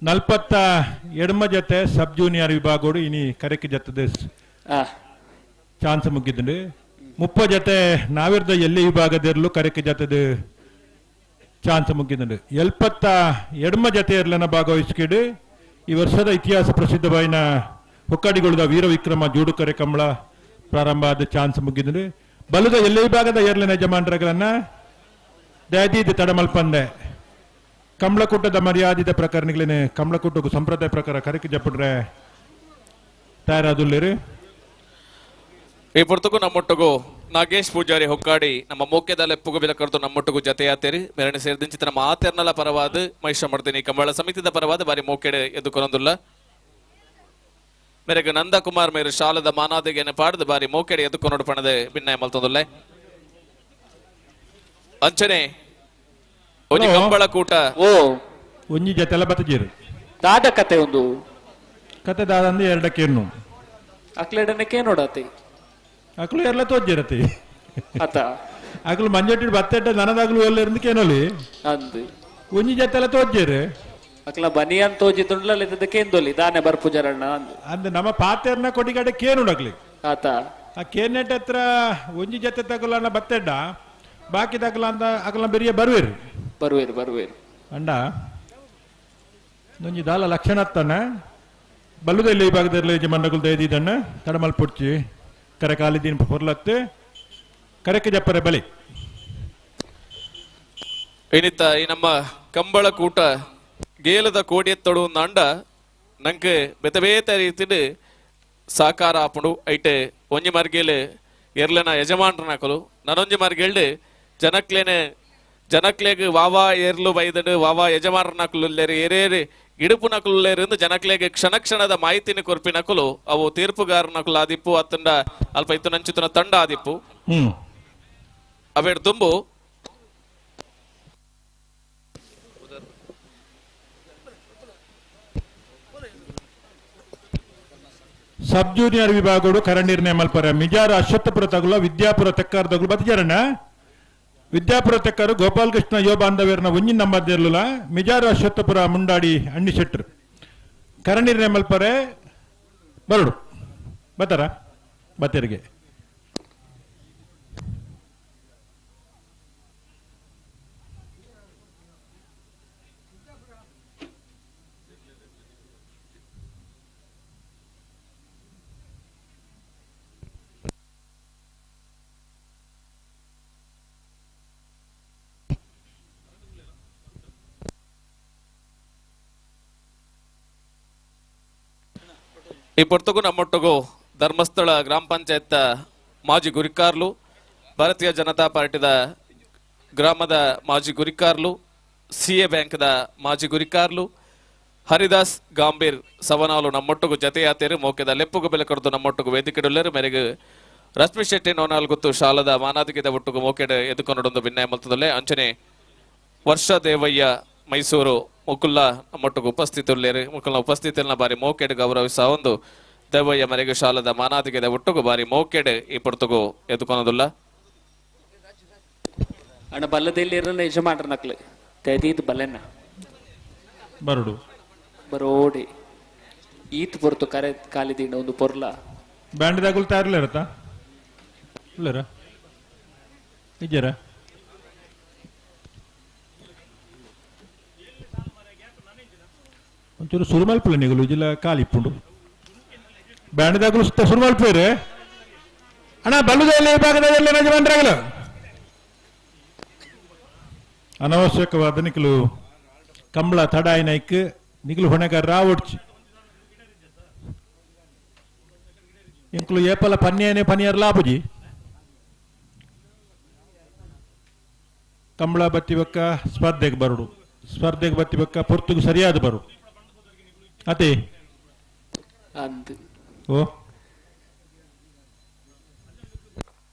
ನಲ್ಪತ್ತ ಎಡಮ ಜೊತೆ ಸಬ್ ಜೂನಿಯರ್ ವಿಭಾಗೋಡು ಇನಿ ಕರೆಕ್ ಜತ್ತದ ಚಾನ್ಸ್ ಮುಗಿದ್ರಿ. 30 ಜೊತೆ ನಾವಿರ್ದ ಎಲ್ಲಿ ವಿಭಾಗದಿರಲು ಕರೆಕ್ ಜತ್ತದ ಚಾನ್ಸ್ ಮುಗಿದ್ರಿ. 72 ಜೊತೆ ಇರ್ಲನ ಭಾಗವಹಿಸ್ಕಿಡು ಈ ವರ್ಷದ ಇತಿಹಾಸ ಪ್ರಸಿದ್ಧವಾಯಿನ ಹೊಕ್ಕಾಡಿಗೊಳದ ವೀರ ವಿಕ್ರಮ ಜೂಡು ಕರೆ ಕಂಬಳ ಪ್ರಾರಂಭ ಆದ ಚಾನ್ಸ್ ಮುಗಿದ್ರಿ. ಬಲದ ಎಲ್ಲಿ ವಿಭಾಗದ ಎರ್ಲಿನ ಯಜಮಾನರುಗಳನ್ನ ದಯದೀದ ತಡಮಲ್ಪಂದೆ ಕಮಲಕೂಟದ ಮರ್ಯಾದಿದ ಪ್ರಕರಣಗಳೇನೆ ಕಮಲಕೂಟಕ್ಕೂ ಸಂಪ್ರದಾಯ ಪ್ರಕಾರ ಕರೆಕ್ ಜಪ್ಪಡ್ರೆ ತಯಾರಾದುಲ್ಲೇರಿ. ಈ ಪೊರ್ತುಗು ನಮ್ಮೊಟ್ಟುಗು ನಾಗೇಶ್ ಪೂಜಾರಿ ಹೊಕ್ಕಾಡಿ ನಮ್ಮ ಮೋಕ್ಯದ ಲೆಪ್ಪುಗು ಬಿಲಕರ್ದು ನಮ್ಮೊಟ್ಟುಗು ಜತೆಯಾತೇರಿ ಮೇರಣೆ ಸೇರಿದಿಂಚಿತ ನಮ್ಮ ಆತೇರ್ನಲ ಪರವಾದ ಮಹಿಷ ಮಾಡ್ತೀನಿ ಕಂಬಳ ಸಮಿತಿದ ಪರವಾದ ಬಾರಿ ಮೋಕೆಡೆ ಎದ್ದು ಕೊನೊಂದುಲ್ಲ. ಮೇರೆಗೆ ನಂದಕುಮಾರ್ ಮೇರು ಶಾಲದ ಮಾನಾದಿಗೆನೆ ಪಾಡದ ಬಾರಿ ಮೋಕೆಡೆ ಎದ್ದು ಕೊನೊಡು ಪಣದೆ ಭಿನ್ನಯ ಮಲ್ತೊಂದುಲ್ಲೆ. ಅಂಚನೆ ಒಂಜಿ ಕಂಬಳ ಕೂಟ ಓ ಒಂಜಿ ಜತೆಲ ಬತ್ತಜೀರು ದಾದ ಕತೆ ಒಂದು ಕತೆ ದಾದಂದು ಎರಡಕ್ಕೇನು ಅಕ್ಲೆಡನಕ್ಕೆ ನೋಡತಿ ಅಕ್ಲು ಎಲ್ಲ ತೋಜಿರತಿ ಅತ ಅಕ್ಲು ಮಂಜೊಟ್ಟಿ ಬತ್ತೆಟ್ಟ ನನದಾಗ್ಲು ಎಲ್ಲ ಇರಂದು ಅಂದು ಒಂಜಿ ಜತೆಲ ತೋಜಿರು ಅಕ್ಲ ಬನಿಯನ್ ತೋಜಿದುಂಡ್ಲ ಕೇಂದೊಲಿ ದಾನೆ ಬರ್ಪುಜರಣ್ಣ ಅಂದು ಅಂದ್ ನಮ್ಮ ಪಾತೆರ್ನ ಕೊಡಿಗಡೆ ಕೇನುಡಗ್ಲಿ ಆತ ಆ ಕೇನೆಟ್ ಹತ್ರ ಒಂಜಿ ಜತೆ ತಗುಲನ್ನ ಬತ್ತೆಡ್ಡ ಬಾಕಿ ತಗಲ ಅಂತ ಅಕಲ ಬೆರಿಯ ಬರುವೇರು ಬರುವೇರು ಬರುವೇರು ಅಂಡ ಒಂಜಿ ದಾಲ ಲಕ್ಷಣ ತಾನೆ ಬಲ್ಲುದಲ್ಲಿ ಈ ಭಾಗದಲ್ಲಿ ಯಜಮಾನಗಳು ದಯದಿದ್ದಣ್ಣ ತಡಮಲ್ ಪುಡ್ಚಿ ಕರೆ ಕಾಲಿದ್ದೀನ ಹೊರ್ಲತ್ತು ಕರೆಕ್ಕೆ ಜಪ್ಪರೆ ಬಲಿ. ಏನಿತ್ತ ಈ ನಮ್ಮ ಕಂಬಳ ಕೂಟ ಗೇಲದ ಕೋಡಿಯತ್ತೊಡು ಅಂಡ ನಂಗೆ ಬೆತಬೇತ ರೀತಿಡ್ ಸಾಕಾರ ಆಪುಂಡು. ಐಟೆ ಒಂಜಿ ಮರ್ಗೇಲೆ ಎರ್ಲೆನ ಯಜಮಾನ್ರನಕಲು ನನೊಂಜಿ ಮರ್ಗೇಲ್ಡ್ ಜನಕ್ಲೇನೆ ಜನಕ್ಲೇಗ್ ವಾವಾ ಏರ್ಲು ಬೈದಡು ವಾವಾ ಯಜಮಾನರನಕುಲ್ಲೇರು ಏರೇರು ಇಡುಪು ನಕುಲ್ಲೇರು ಜನಕ್ಲೇಗ್ ಕ್ಷಣ ಕ್ಷಣದ ಮಾಹಿತಿನ ಕೊರ್ಪಿನಕುಲು ಅವು ತೀರ್ಪುಗಾರನಕುಲು ಆದಿಪ್ಪು ಅತ್ತಂಡ ಅಲ್ಪ ಇತ್ತು ನಂಚುತನ ತಂಡ ಆದಿಪ್ಪು ಅವೇಡ್ ತುಂಬು ಸಬ್ ಜೂನಿಯರ್ ವಿಭಾಗಗಳು ಕರ ನಿರ್ಣಯ ಮಲ್ಪರ ಮಿಜಾರ ಅಶ್ವತ್ಥಪುರ ತಗುಲ ವಿದ್ಯಾಪುರ ತೆಕ್ಕಾರ ತಗುಲು ಬತ್ತಿಜರಣ್ಣ ವಿದ್ಯಾಪುರ ತೆಕ್ಕಾರು ಗೋಪಾಲಕೃಷ್ಣ ಯೋ ಬಾಂಧವ್ಯರ್ನ ಒಂಜಿ ನಂಬರ್ ಮಿಜಾರ ಅಶ್ವತ್ಥಪುರ ಮುಂಡಾಡಿ ಅಣ್ಣಿ ಶೆಟ್ರು ಕರ ನಿರ್ಣಯ ಮಲ್ಪರೆ ಬರಡು ಬತ್ತಾರ ಬತ್ತೇರಿಗೆ. ಈ ಪೊರ್ತುಗು ನಮ್ಮೊಟ್ಟುಗು ಧರ್ಮಸ್ಥಳ ಗ್ರಾಮ ಪಂಚಾಯತ್ ಮಾಜಿ ಗುರಿಕಾರ್ಲು, ಭಾರತೀಯ ಜನತಾ ಪಾರ್ಟಿದ ಗ್ರಾಮದ ಮಾಜಿ ಗುರಿಕಾರ್ಲು, ಸಿ ಎ ಬ್ಯಾಂಕ್ದ ಮಾಜಿ ಗುರಿಕಾರ್ಲು ಹರಿದಾಸ್ ಗಾಂಭೀರ್ ಸವನಾಲು ನಮ್ಮೊಟ್ಟುಗು ಜತೆಯಾತೇರು ಮೋಕೆದ ಲೆಪ್ಪುಗು ಬೆಲೆ ಕೊಡ್ದು ನಮ್ಮೊಟ್ಟುಗು ವೇದಿಕೆಡುಲ್ಲೇರು. ಮೇರೆಗೆ ರಶ್ಮಿ ಶೆಟ್ಟಿ ನೋನಾಲ್ ಗುತ್ತು ಶಾಲದ ಮಾನಾದಿಗೆದ ಒಟ್ಟುಗು ಮೋಕೆಡ್ ಎದುಕೊನಡೊಂದು ಭಿನ್ನಯ ಮಲ್ತದಲ್ಲೇ. ಅಂಚನೆ ವರ್ಷ ದೇವಯ್ಯ ಮೈಸೂರು ಮುಕುಲ್ಲ ನಮ್ಮೊಟ್ಟುಗು ಉಪಸ್ಥಿತುಲ್ಲೇರು. ಮುಕುಲ್ನ ಉಪಸ್ಥಿತಿಯನ್ನ ಬಾರಿ ಮೋಕೆಡ್ ಗೌರವಿಸ ಒಂದು ದೇವಯ್ಯ ಮರೆಗೆ ಶಾಲದ ಮಾನಾದಿಗೆದ ಒಟ್ಟುಗು ಬಾರಿ ಮೋಕೆಡ್ ಈ ಪೊರ್ತುಗು ಎದುಕೊನದುಲ್ಲ. ಅಣ್ಣ ಬಲ್ಲದಲ್ಲಿ ಯಜಮಾನ್ರ ನಕ್ಲು ತೆದೀದ್ ಬಲೆನ ಬರಡು ಬರೋಡಿ ಈತ್ ಪೊರ್ತು ಕರೆ ಕಾಲಿದೀನ ಒಂದು ಪೊರ್ಲ ಬ್ಯಾಂಡ್ ದಾಗುಲ್ ತಯಾರಿಲ್ಲ ಇಲ್ಲರ ಇಜ್ಜರ ಒಂಚೂರು ಸುರುಮಲ್ಪುಲ ನಿಗಲು ಜಿಲ್ಲ ಕಾಲಿಪ್ಪುಂಡು ಬ್ಯಾಂಡ್ ದಾಗುಲು ಸುತ್ತ ಸುರುಮಲ್ಪೇರು ಅಣ್ಣ ಬಲ್ಲುದಲ್ಲಿ ಈ ಭಾಗದಲ್ಲಿ ಯಜಮಾನ್ರಾಗಲು ಅನವಶ್ಯಕವಾದ ನಿಕಲು ಕಂಬಳ ತಡಾಯಿ ನಾಯ್ಕ್ ನಿಕಲು ಹೊಣೆಗಾರ ರಾವಡ್ಚಿ ಇಂಕುಲು ಏಪಲ ಪನ್ಯೇನೆ ಪನಿಯರ್ ಲಾಪುಜಿ ಕಂಬಳ ಬತ್ತಿಬಕ್ಕ ಸ್ಪರ್ಧೆಗೆ ಬರುಡು, ಸ್ಪರ್ಧೆಗೆ ಬತ್ತಿಬಕ್ಕ ಪೊರ್ತುಗು ಸರಿಯಾದ ಬರು ಅತೆ ಅಂದ್ ಓ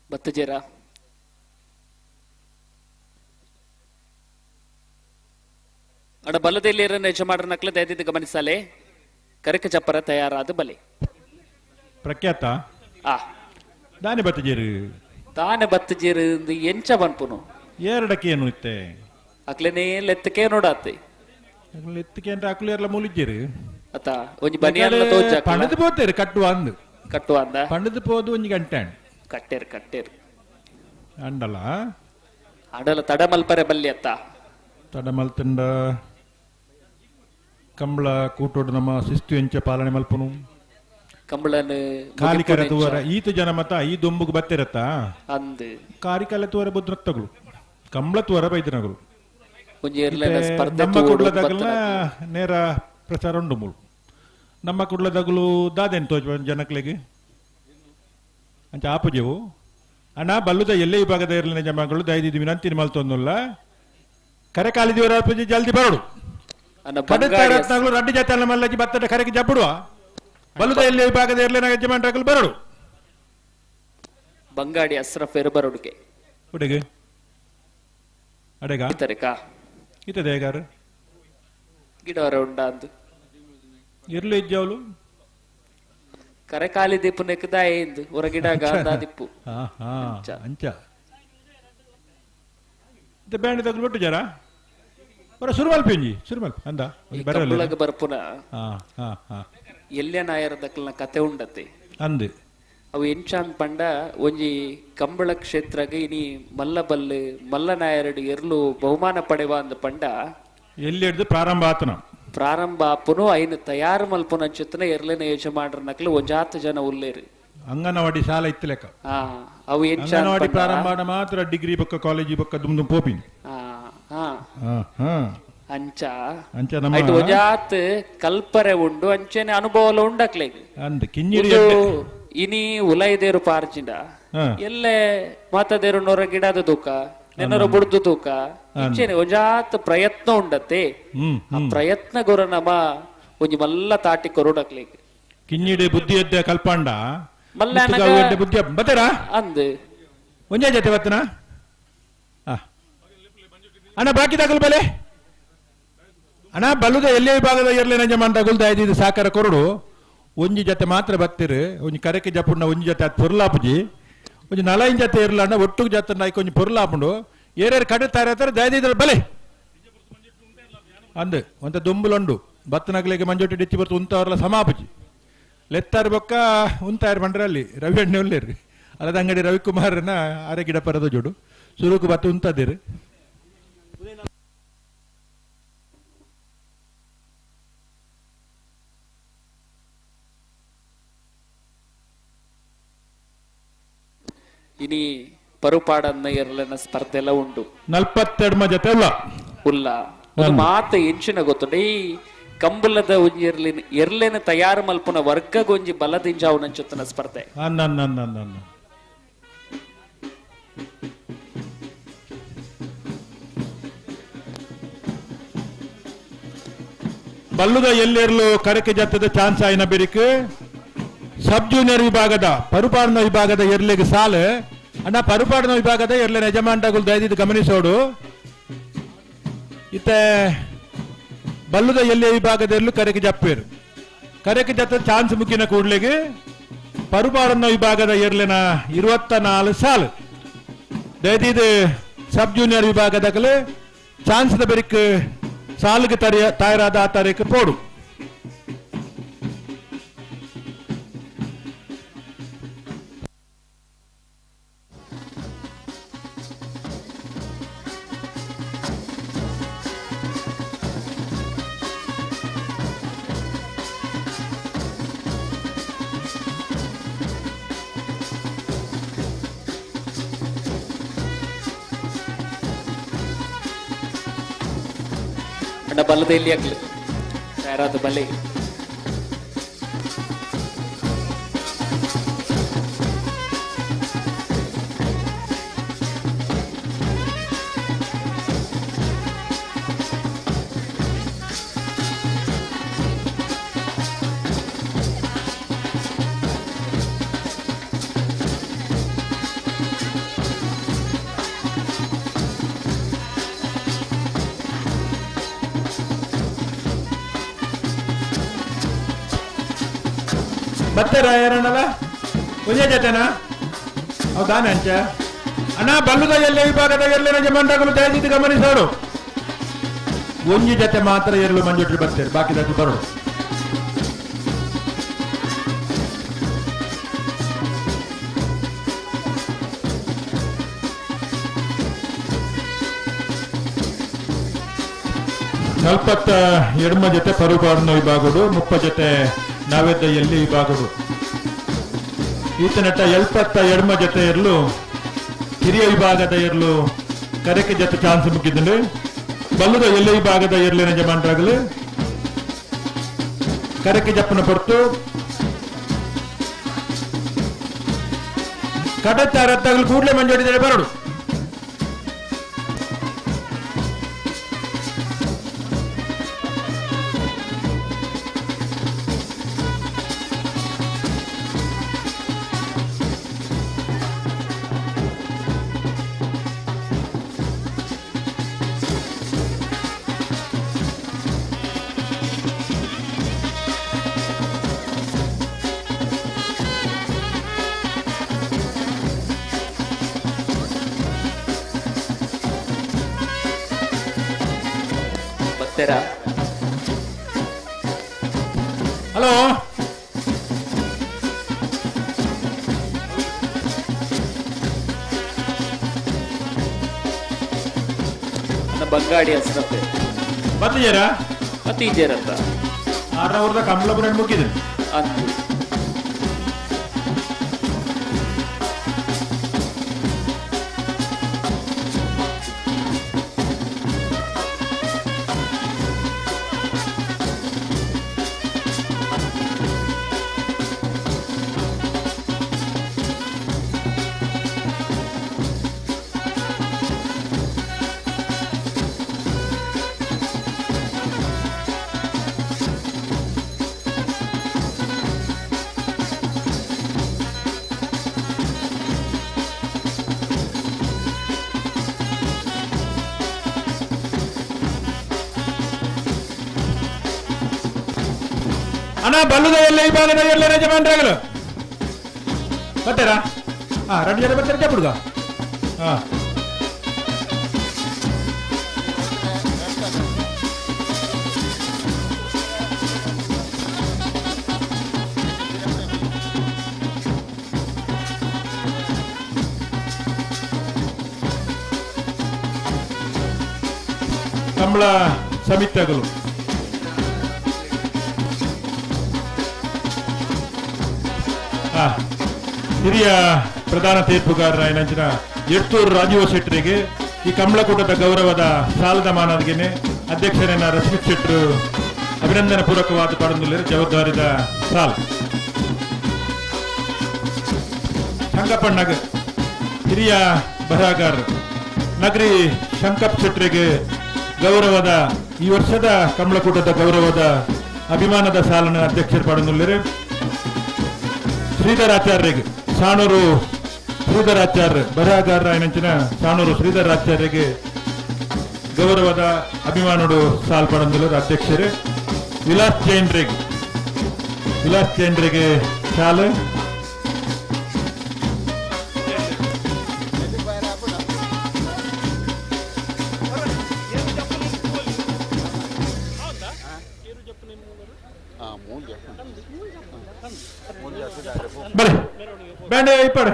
ಬತ್ತಜೇರ ಅಡ ಬಲದಲ್ಲಿ ಯಜಮಾನರ ನಕಲ ದಯದಿದ್ದು ಗಮನಿಸಲೆ ಕರಕ ಚಪ್ಪರ ತಯಾರಾದ ಬಲೆ ಪ್ರಖ್ಯಾತ ಆ ದಾನೆ ಬತ್ತಜೇರು ತಾನೆ ಬತ್ತಜೇರು ಎಂಚ ಬನ್ಪುನು ಎರಡಕ್ಕೆ ಏನು ಇತ್ತೆ ಅಕ್ಲೆನೇ ಲೆತ್ತಕ್ಕೆ ನೋಡಾತೆ ಲೆತ್ತಕ್ಕೆ ಅಂದ್ರೆ ಅಕ್ಲೆ ಎಲ್ಲ ಮುಲಿಜೇರು ಅತ ಒಂಜಿ ಬನಿಯಲ್ಲ ತೋಜ ಪಣದು ಪೋತೇರು ಕಟ್ಟುವ ಅಂದು ಕಟ್ಟುವ ಅಂದ ಪಣದು ಪೋದು ಒಂಜಿ ಗಂಟೆ ಕಟ್ಟೇರು ಕಟ್ಟೇರು ಅಂಡಲ ಅಡಲ ತಡಮಲ್ಪರೆ ಬಲ್ಲಿ ಅತ್ತ ತಡಮಲ್ತಂಡ ಕಂಬಳ ಕೂಟೋಡು ನಮ್ಮ ಶಿಸ್ತು ಎಂಚ ಪಾಲನೆ ಮಲ್ಪನು ಕಂಬಳನ ಕಾಲಿಕರ ತೂವರ ಈತ ಜನ ಮತ ಈ ದೊಂಬುಗ್ ಬತ್ತಿರತ್ತ ಅಂದ್ ಕಾರಿಕಾಲ ತೂವರ ಬುದ್ರತ್ತಗಳು ಕಂಬಳ ತೂವರ ಬೈದನಗಳು ನಮ್ಮ ಕುಡ್ಲದಾಗಲ ನೇರ ಪ್ರಸಾರ ಉಂಡು ಮೂಳು ನಮ್ಮ ಕುಡ್ಲದಾಗಲು ದಾದೇನು ತೋಜ ಜನಕ್ಲೆಗೆ ಅಂಚ ಆಪುಜೆವು ಅಣ್ಣ ಬಲ್ಲುದ ಎಲ್ಲೇ ವಿಭಾಗದ ಇರಲಿನ ಜಮಗಳು ದಯದಿದ್ದು ವಿನಂತಿ ಮಲ್ತೊಂದುಲ್ಲ ಕರೆ ಕಾಲಿದೀವರ ಆಪುಜಿ ಜಲ್ದಿ ಬರೋಡು ಕಡತಾರತ್ನಾಗಲು ರಡ್ಡಿ ಜಾತಿ ಅಲ್ಲ ಮಲ್ಲಜಿ ಬತ್ತದ ಕರೆಗೆ ಜಬ್ಬುಡುವ ಬಲ್ಲುದ ಎಲ್ಲೇ ವಿಭಾಗದ ಇರಲಿನ ಯಜಮಾನ್ರಾಗಲು ಬರೋಡು ಬಂಗಾಡಿ ಅಸ್ರಫ್ ಬರೋಡುಗೆ ಹುಡುಗ ಅಡೆಗ ಇತರೆಕಾ ಇತದೆ ಹೇಗಾರು ಗಿಡವರ ಉಂಡ ಅಂದು ಇರ್ಲಿ ಇಜ್ಜವಳು ಕರೆಕಾಲಿ ದಿಪ್ಪು ನೆಕ್ಕದ ಇಂದು ಹೊರ ಗಿಡ ಗಾಂಧ ದಿಪ್ಪು ಅಂಚ ಬ್ಯಾಂಡ್ ತಗೊಂಡು ಬಿಟ್ಟು ಜರ ಬರ ಸುರುಮಲ್ಪ ಇಂಜಿ ಸುರುಮಲ್ಪ ಅಂದ ಕಂಬಳಗ ಬರ್ಪುನ ಎಲ್ಲೆ ನಾಯರ ದಕ್ಕಲ್ನ ಕತೆ ಉಂಡತೆ ಅಂದು ಅವು ಎಂಚಾನ್ ಪಂಡ ಒಂಜಿ ಕಂಬಳ ಕ್ಷೇತ್ರಗ ಇನಿ ಮಲ್ಲಬಲ್ಲು ಮಲ್ಲನಾಯರಡು ಎರ್ಲು ಬಹುಮಾನ ಪಡೆವ ಅಂದ ಪಂಡ ಎಲ್ಲಿ ಹಿಡ್ದು ಪ್ರಾರಂಭ ಆತನ ಪ್ರಾರಂಭ ಆಪುನು ಐನು ತಯಾರು ಮಲ್ಪುನ ಅಂಚುತ್ತನ ಎರ್ಲೆನ ಯಜಮಾನ್ರ ನಕಲು ಒಂಜಾತ ಜನ ಉಲ್ಲೇರು ಅಂಗನವಾಡಿ ಶಾಲೆ ಇತ್ತು ಲೆಕ್ಕ ಅವು ಎಂಚ ಅಂಗನವಾಡಿ ಪ್ರಾರಂಭ ಮಾತ್ರ ಡಿಗ್ರಿ ಬೊಕ್ಕ ಕಾಲೇಜ್ ಬೊಕ್ಕ ದುಮ್ ದುಮ್ ಪೋಪಿನಿ ಅಂಚ ಅಂಚ ನಮ್ಮ ಒಂಜಾತ್ ಕಲ್ಪರೆ ಉಂಡು ಅಂಚೆನೆ ಅನುಭವ ಉಂಡಕ್ಲೆ ಅಂದ್ ಕಿಂಜಿರಿ ಇನಿ ಉಲೈದೇರು ಪಾರ್ಜಿಂಡ ಎಲ್ಲೆ ಮಾತದೇರು ನೊರ ಗಿಡದ ತೂಕ ನೆನರ ಬುಡ್ದು ತೂಕ ಇಂಚೆನೆ ಒಂಜಾತ್ ಪ್ರಯತ್ನ ಉಂಡತ್ತೆ ಆ ಪ್ರಯತ್ನ ಗೊರ ನಮ ಒಂಜಿ ಮಲ್ಲ ತಾಟಿ ಕೊರುಡಕ್ಲೆ ಕಿಂಜಿಡಿ ಬುದ್ಧಿ ಎದ್ದೆ ಕಲ್ಪಾಂಡ ಮಲ್ಲ ಬುದ್ಧಿ ಬತ್ತೀರಾ ಅಂದ್ ಒಂಜೇ ಜೊತೆ ಬತ್ತನಾ ಅಣ್ಣ ಬಾಕಿ ತಗಲ್ ಬಲೆ ಅಣ್ಣ ಬಲ್ಲುದ ಎಲ್ಲೇ ವಿಭಾಗದ ಇರ್ಲಿ ನಂಜ ಮಂಡಗುಲ್ ದಯದಿದ್ದು ಸಾಕಾರ ಕೊರಡು ಒಂಜಿ ಜೊತೆ ಮಾತ್ರ ಬತ್ತಿರು ಒಂಜಿ ಕರೆಕೆ ಜಪುಂಡ ಒಂಜಿ ಜೊತೆ ಅದು ಪೊರ್ಲಾಪುಜಿ ಒಂಜಿ ನಲೈನ್ ಜೊತೆ ಇರಲ್ಲ ಅಣ್ಣ ಒಟ್ಟುಗೆ ಜೊತೆ ನಾಯ್ಕ ಒಂಜಿ ಪೊರ್ಲಾಪುಂಡು ಏರೇರು ಕಡೆ ತಾರ ದಯದಿದ್ರೆ ಬಲೆ ಅಂದು ಒಂತ ದುಂಬುಲೊಂಡು ಬತ್ತನಗಲಿಗೆ ಮಂಜೊಟ್ಟಿ ಡಿಚ್ಚಿ ಬರ್ತು ಉಂತವರೆಲ್ಲ ಸಮಾಪುಜಿ ಲೆತ್ತಾರು ಬೊಕ್ಕ ಉಂತಾರು ಬಂಡ್ರೆ ಅಲ್ಲಿ ರವಿ ಅಣ್ಣೆ ಉಲ್ಲೇರಿ ಅಲ್ಲದ ಅಂಗಡಿ ರವಿಕುಮಾರನ ಆರೆ ಗಿಡ ಪರದ ಜೋಡು ಸುರುಕು ಬತ್ತು ಉಂತದಿರು ಇನಿ ಪರುಪಾಡನ್ನ ಎರಲನ ಸ್ಪರ್ಧೆ ಎಲ್ಲ ಉಂಟು 42 ಜೊತೆ ಉಲ್ಲ ಉಲ್ಲ ಒಂದು ಮಾತು ಎಂಚಿನ ಗೊತ್ತುಂಡು ಈ ಕಂಬಲದ ಒಂಜಿ ಎರ್ಲಿನ ಎರ್ಲೆನ ತಯಾರು ಮಲ್ಪುನ ವರ್ಗಗೊಂಜಿ ಬಲದಿಂಜಾವುನಂಚುತ್ತನ ಸ್ಪರ್ಧೆ ಬಲ್ಲುದ ಎಲ್ಲೆರ್ಲು ಕರಕೆ ಜತ್ತದ ಚಾನ್ಸ್ ಆಯಿನ ಬೆರಿಕ್ ಸಬ್ ಜೂನಿಯರ್ ವಿಭಾಗದ ಪರುಪಾಡನ ವಿಭಾಗದ ಎರ್ಲೆಗೆ ಸಾಲು ಅಣ್ಣ ಪರುಪಾಡನ ವಿಭಾಗದ ಎರ್ಲೆ ಯಜಮಾನ್ಗಳು ದಯದಿದ್ದು ಗಮನಿಸೋಡು ಇತ್ತೆ ಬಲ್ಲುದ ಎಲ್ಲೆ ವಿಭಾಗದ ಎರ್ಲು ಕರೆಗೆ ಜಪ್ಪೇರು ಕರೆಗೆ ಜತ್ತ ಚಾನ್ಸ್ ಮುಕ್ಕಿನ ಕೂಡ್ಲೆಗೆ ಪರುಪಾಡನ ವಿಭಾಗದ ಎರ್ಲೆನ 24 ಸಾಲು ದಯದಿದ್ದು ಸಬ್ ಜೂನಿಯರ್ ವಿಭಾಗದಾಗಲೇ ಚಾನ್ಸ್ ಬೆರಿಕ್ ಸಾಲುಗೆ ತಯಾರಾದ ಆ ತಾರೀಕು ಪೋಡು. ಬಲದ ಇಲ್ಲಿ ಆಗ್ಲಿ ತಯಾರಾದ ಬಲೆ ಬತ್ತೆರ ಯಾರಣ್ಣಲ್ಲ ಒಂದೇ ಜೊತೆನಾ? ಹೌದಾನೆ ಅಂಚ ಅಣ್ಣ ಬಲ್ಲುದ ಎಲ್ಲೆ ವಿಭಾಗದ ಎಲ್ಲೆನ ಜಮಾನ್ರಾಗಲು ದಯವಿಟ್ಟು ಗಮನಿಸೋಡು. ಒಂಜಿ ಜೊತೆ ಮಾತ್ರ ಎರಳು ಮಂಜುಟ್ರಿ ಬರ್ತಾರೆ, ಬಾಕಿದಾಗಿ ಬರೋಡು. ನಲ್ಪತ್ತ ಎಡ್ಮ ಜೊತೆ ಪರುಪಾಡನ ವಿಭಾಗಡು, 30 ಜೊತೆ ನಾವೆದ್ದ ಎಲ್ಲಿ ವಿಭಾಗಡು. ಈತನಟ 70 ಎಡ್ಮ ಜೊತೆ ಇರಲು ಹಿರಿಯ ವಿಭಾಗದ ಇರಲು ಕರೆಕೆ ಜೊತೆ ಚಾನ್ಸ್ ಮುಗಿದ್ಲು. ಬಲ್ಲದ ಎಲ್ಲಿ ವಿಭಾಗದ ಇರಲಿನ ಜಮಾನ್ರಾಗಲು ಕರೆಕೆ ಜಪ್ಪನ ಪಡ್ತು ಕಡತ್ತ ರದ್ದಾಗಲು ಕೂಡಲೇ ಮಂಜೋಡಿದರೆ ಬರಡು. ಹಲೋ ಬಂಗಾಡಿ ಹಸ್ರಪ್ಪೆ ಬತ್ತಿಜೇರಾ? ಬತ್ತಿಜೇರಂತ ಆರ್ನೂರದ ಕಮಲಪುರ ಮುಗಿದೆ ಅಂತು. ಅಣ್ಣ ಬಲ್ಲುದ ಎಲ್ಲ ಈ ಭಾಗದ ಎಲ್ಲ ಯಜಮಾನ್ರಾಗಲು ಬರ್ತಾರಾ? ಹಾ, 2 ಜನ ಬರ್ತಾರೆ ಹುಡುಗ. ಹಾ ಕಂಬಳ ಸಮಿತಿಗಳು ಹಿರಿಯ ಪ್ರಧಾನ ತೀರ್ಪುಗಾರರ ಏನಂಚಿನ ಎಡ್ತೂರು ರಾಜೀವ ಶೆಟ್ಟರಿಗೆ ಈ ಕಂಬಳಕೂಟದ ಗೌರವದ ಸಾಲದ ಮಾನದಿಗೆನೆ ಅಧ್ಯಕ್ಷರನ್ನ ರಶ್ಮಿತ್ ಶೆಟ್ಟರು ಅಭಿನಂದನ ಪೂರ್ವಕವಾದ ಪಡೆದುಕೊಳ್ಳಲು ಜವಾಬ್ದಾರಿದ ಸಾಲ್. ಸಂಗಪ್ಪಣ್ಣಗ ಹಿರಿಯ ಬರಹಗಾರರು ನಗರಿ ಶಂಕಪ್ ಶೆಟ್ಟರಿಗೆ ಗೌರವದ ಈ ವರ್ಷದ ಕಂಬಳಕೂಟದ ಗೌರವದ ಅಭಿಮಾನದ ಸಾಲನ್ನು ಅಧ್ಯಕ್ಷರು ಪಡೆದುಕೊಳ್ಳರು. ಶ್ರೀಧರಾಚಾರ್ಯರಿಗೆ ಸಾಣೂರು ಶ್ರೀಧರಾಚಾರ್ಯ ಬರಹಗಾರರ ಏನಂಚಿನ ಸಾಣೂರು ಶ್ರೀಧರಾಚಾರ್ಯರಿಗೆ ಗೌರವದ ಅಭಿಮಾನಡು ಸಾಲ್ ಪಡೆದುಕೊಳ್ಳರು ಅಧ್ಯಕ್ಷರು. ವಿಲಾಸ್ ಜೈನ್ರಿಗೆ ಸಾಲು. ಬಲೆ ಬ್ಯಾಂಡ್ ಇಪ್ಪಡೆ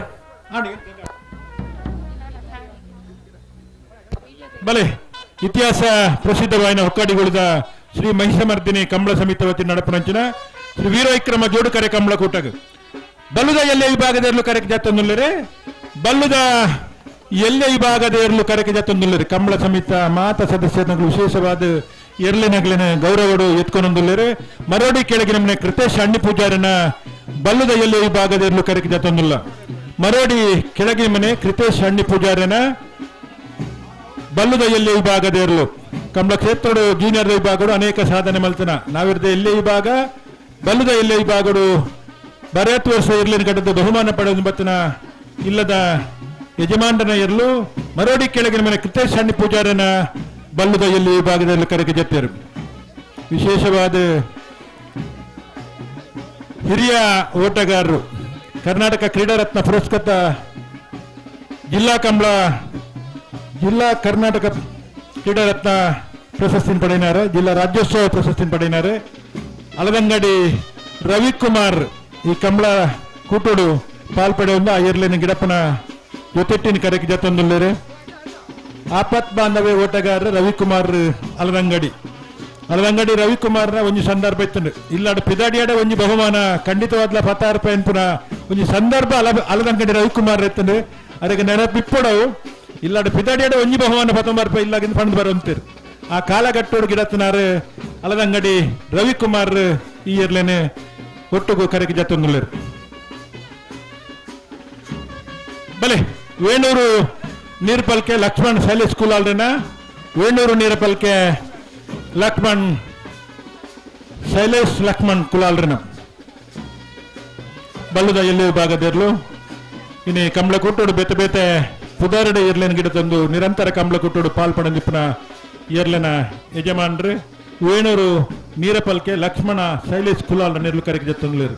ಬಲೆ. ಇತಿಹಾಸ ಪ್ರಸಿದ್ಧವಾಯಿನ ಹೊಕ್ಕಾಡಿಗುಳಿದ ಶ್ರೀ ಮಹಿಷಮರ್ದಿನಿ ಕಂಬಳ ಸಮಿತಿ ವತಿ ನಡಪನಂಚಿನ ಶ್ರೀ ವೀರವಿಕ್ರಮ ಜೋಡುಕರೆ ಕಂಬಳ ಕೂಟಗ ಬಲ್ಲುದ ಎಲ್ಲೆ ವಿಭಾಗದ ಎರಲು ಕರೆಕ್ ಜಾತೊಂದುಲ್ಲರೆ ಬಲ್ಲುದ ಎಲ್ಲೆ ವಿಭಾಗದ ಎರಲು ಕರೆಕ್ ಜಾತೊಂದುಲ್ಲರೆ ಕಂಬಳ ಸಮಿತ ಮಾತ ಸದಸ್ಯರ ವಿಶೇಷವಾದ ಎರಲಿನಗಲಿನ ಗೌರವಡು ಎತ್ಕೊಂಡೊಂದುಲ್ಲರೆ. ಮರೋಡಿ ಕೆಳಗಿನ ಮನೆ ಕೃತೇಶ್ ಅಣ್ಣಿ ಪೂಜಾರನ ಬಲ್ಲುದ ಎಲ್ಲೆ ವಿಭಾಗದ ಎರಲು ಕರೆಕ್ ಜಾತೊಂದುಲ್ಲ. ಮರೋಡಿ ಕೆಳಗಿನ ಮನೆ ಕೃತೇಶ್ ಅಣ್ಣಿ ಪೂಜಾರನ ಬಲ್ಲುದ ಎಲ್ಲೆ ವಿಭಾಗದ ಎರಲು ಕಂಬಳ ಕ್ಷೇತ್ರಡು ಜೂನಿಯರ್ ವಿಭಾಗಡು ಅನೇಕ ಸಾಧನೆ ಮಲ್ತನ ನಾವಿರದ ಎಲ್ಲೆ ವಿಭಾಗ ಬಲ್ಲುದ ಎಲ್ಲೆ ವಿಭಾಗಡು ಬರೆಯತ್ತು ವರ್ಷ ಇರ್ಲಿನ ಘಟದ ಬಹುಮಾನ ಪಡೆದು ಬತ್ತನ ಇಲ್ಲದ ಯಜಮಾನನ ಎರಲು ಮರೋಡಿ ಕೆಳಗಿನ ಮನೆ ಕೃತೇಶ್ ಅಣ್ಣಿ ಪೂಜಾರನ ಬಲ್ಲುದ ಎಲ್ಲಿ ವಿಭಾಗದಲ್ಲಿ ಕರೆಗೆ ಜೊತೆಯರು. ವಿಶೇಷವಾದ ಹಿರಿಯ ಓಟಗಾರರು ಕರ್ನಾಟಕ ಕ್ರೀಡಾರತ್ನ ಪುರಸ್ಕೃತ ಜಿಲ್ಲಾ ಕಂಬಳ ಜಿಲ್ಲಾ ಕರ್ನಾಟಕ ಕ್ರೀಡಾರತ್ನ ಪ್ರಶಸ್ತಿನ ಪಡೆಯಿನಾರು, ಜಿಲ್ಲಾ ರಾಜ್ಯೋತ್ಸವ ಪ್ರಶಸ್ತಿನ ಪಡೆಯಿನಾರು ಅಲದಂಗಡಿ ರವಿಕುಮಾರ್ ಈ ಕಂಬಳ ಕೂಟೋಡು ಪಾಲ್ಪಡೆಯೊಂದು ಆ ಏರ್ಲಿನ ಗಿಡಪ್ಪನ ಜೊತೆಟ್ಟಿನ ಕರೆಗೆ ಜೊತ್ತೊಂದುಳ್ಳೇರು. ಆಪತ್ ಬಾಂಧವ್ಯ ಓಟಗಾರರು ರವಿಕುಮಾರ್ ಅಲದಂಗಡಿ. ಅಲದಂಗಡಿ ರವಿಕುಮಾರ್ನ ಒಂಜಿ ಸಂದರ್ಭ ಇತ್ತು ಇಲ್ಲಾಡು ಪಿದಾಡಿಯಾಡ ಒಂಜಿ ಬಹುಮಾನ ಖಂಡಿತವಾದ್ಲ ಪತ್ತಾರು ರೂಪಾಯಿ ಅನ್ಪುನ ಒಂಜಿ ಸಂದರ್ಭ ಅಲದಂಗಡಿ ರವಿಕುಮಾರ್ ಇತ್ತು. ಅದಕ್ಕೆ ನೆನಪಿಪ್ಪಡವು ಇಲ್ಲಾಡು ಪಿದಾಡಿಯಾಡ ಒಂಜಿ ಬಹುಮಾನ 19 ರೂಪಾಯಿ ಇಲ್ಲಾಗಿಂದ ಪಂಡ್ ಬರುವಂತೀರು. ಆ ಕಾಲಗಟ್ಟೋಡು ಗಿಡತ್ತನಾರು ಅಲದಂಗಡಿ ರವಿಕುಮಾರ್ ಈ ಇರ್ಲೇನೆ ಒಟ್ಟುಗು ಕರೆಗೆ ಜತ್ತೊಂದುಳ್ಳೇರು. ಬಲೆ ವೇಣೂರು ನೀರ್ಪಲ್ಕೆ ಲಕ್ಷ್ಮಣ್ ಶೈಲಿ ಸ್ಕೂಲ್ ಆಲ್ರೇನ ವೇಣೂರು ನೀರಪಲ್ಕೆ ಲಕ್ಷ್ಮಣ್ ಶೈಲೇಶ್ ಲಕ್ಷ್ಮಣ್ ಕುಲಾಲ್ರೇನ ಬಲ್ಲುದ ಎಲ್ಲಿ ವಿಭಾಗದಿರ್ಲು. ಇನಿ ಕಂಬಳ ಕುಟ್ಟೋಡು ಬೇತೆ ಬೇತೆ ಪುದಾರಡೆ ಇರ್ಲೇನ ಗಿಡ ತಂದು ನಿರಂತರ ಕಂಬಳ ಕುಟ್ಟೋಡು ಪಾಲ್ ಪಡೆದಿಪ್ಪನ ಏರ್ಲೆನ ಯಜಮಾನ್ರು ವೇಣೂರು ನೀರಪಲ್ಕೆ ಲಕ್ಷ್ಮಣ ಶೈಲೇಶ್ ಕುಲಾಲ್ ನಿರ್ಲು ಕರೆಗೆ ಜತ್ತೊಂದ್ಲೇರು.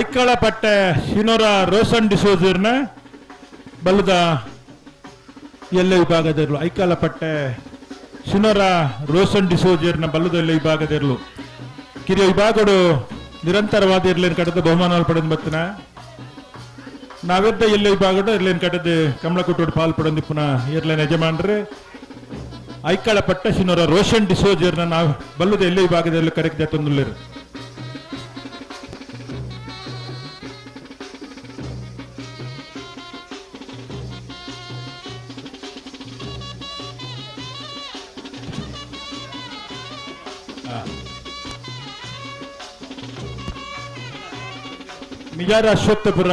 ಐಕಳಪಟ್ಟೆ ಶಿನೋರ ರೋಷನ್ ಡಿಸೋಜರ್ನ ಬಲ್ಲದ ಎಲ್ಲೆ ವಿಭಾಗದಿರಲು. ಐಕಳಪಟ್ಟೆ ಶಿನೋರ ರೋಷನ್ ಡಿಸೋಜರ್ನ ಬಲ್ಲದ ಎಲ್ಲೆ ವಿಭಾಗದಿರಲು. ಕಿರಿಯ ವಿಭಾಗಡು ನಿರಂತರವಾದ ಇರ್ಲೇನು ಕಟ್ಟದ ಬಹುಮಾನ ಪಡೆದು ಬತ್ತಿನ ನಾವೆದ್ದ ಎಲ್ಲೆ ವಿಭಾಗಡು ಇರ್ಲೇನು ಕಟ್ಟದ ಕಮಲಕುಟ್ಟೋಡು ಪಾಲ್ ಪಡೆದಿಪ್ಪುನ ಇರ್ಲೇನು ಯಜಮಾನ್ರು ಐಕಳಪಟ್ಟೆ ಶಿನೋರ ರೋಷನ್ ಡಿಸೋಜರ್ನ ನಾವು ಬಲ್ಲದ ಎಲ್ಲೆ ವಿಭಾಗದಲ್ಲಿ ಕರೆಕ್ಟ್ ತಂದುಳ್ಳೇರು. ಮಿಜಾರ ಅಶ್ವತ್ಥಪುರ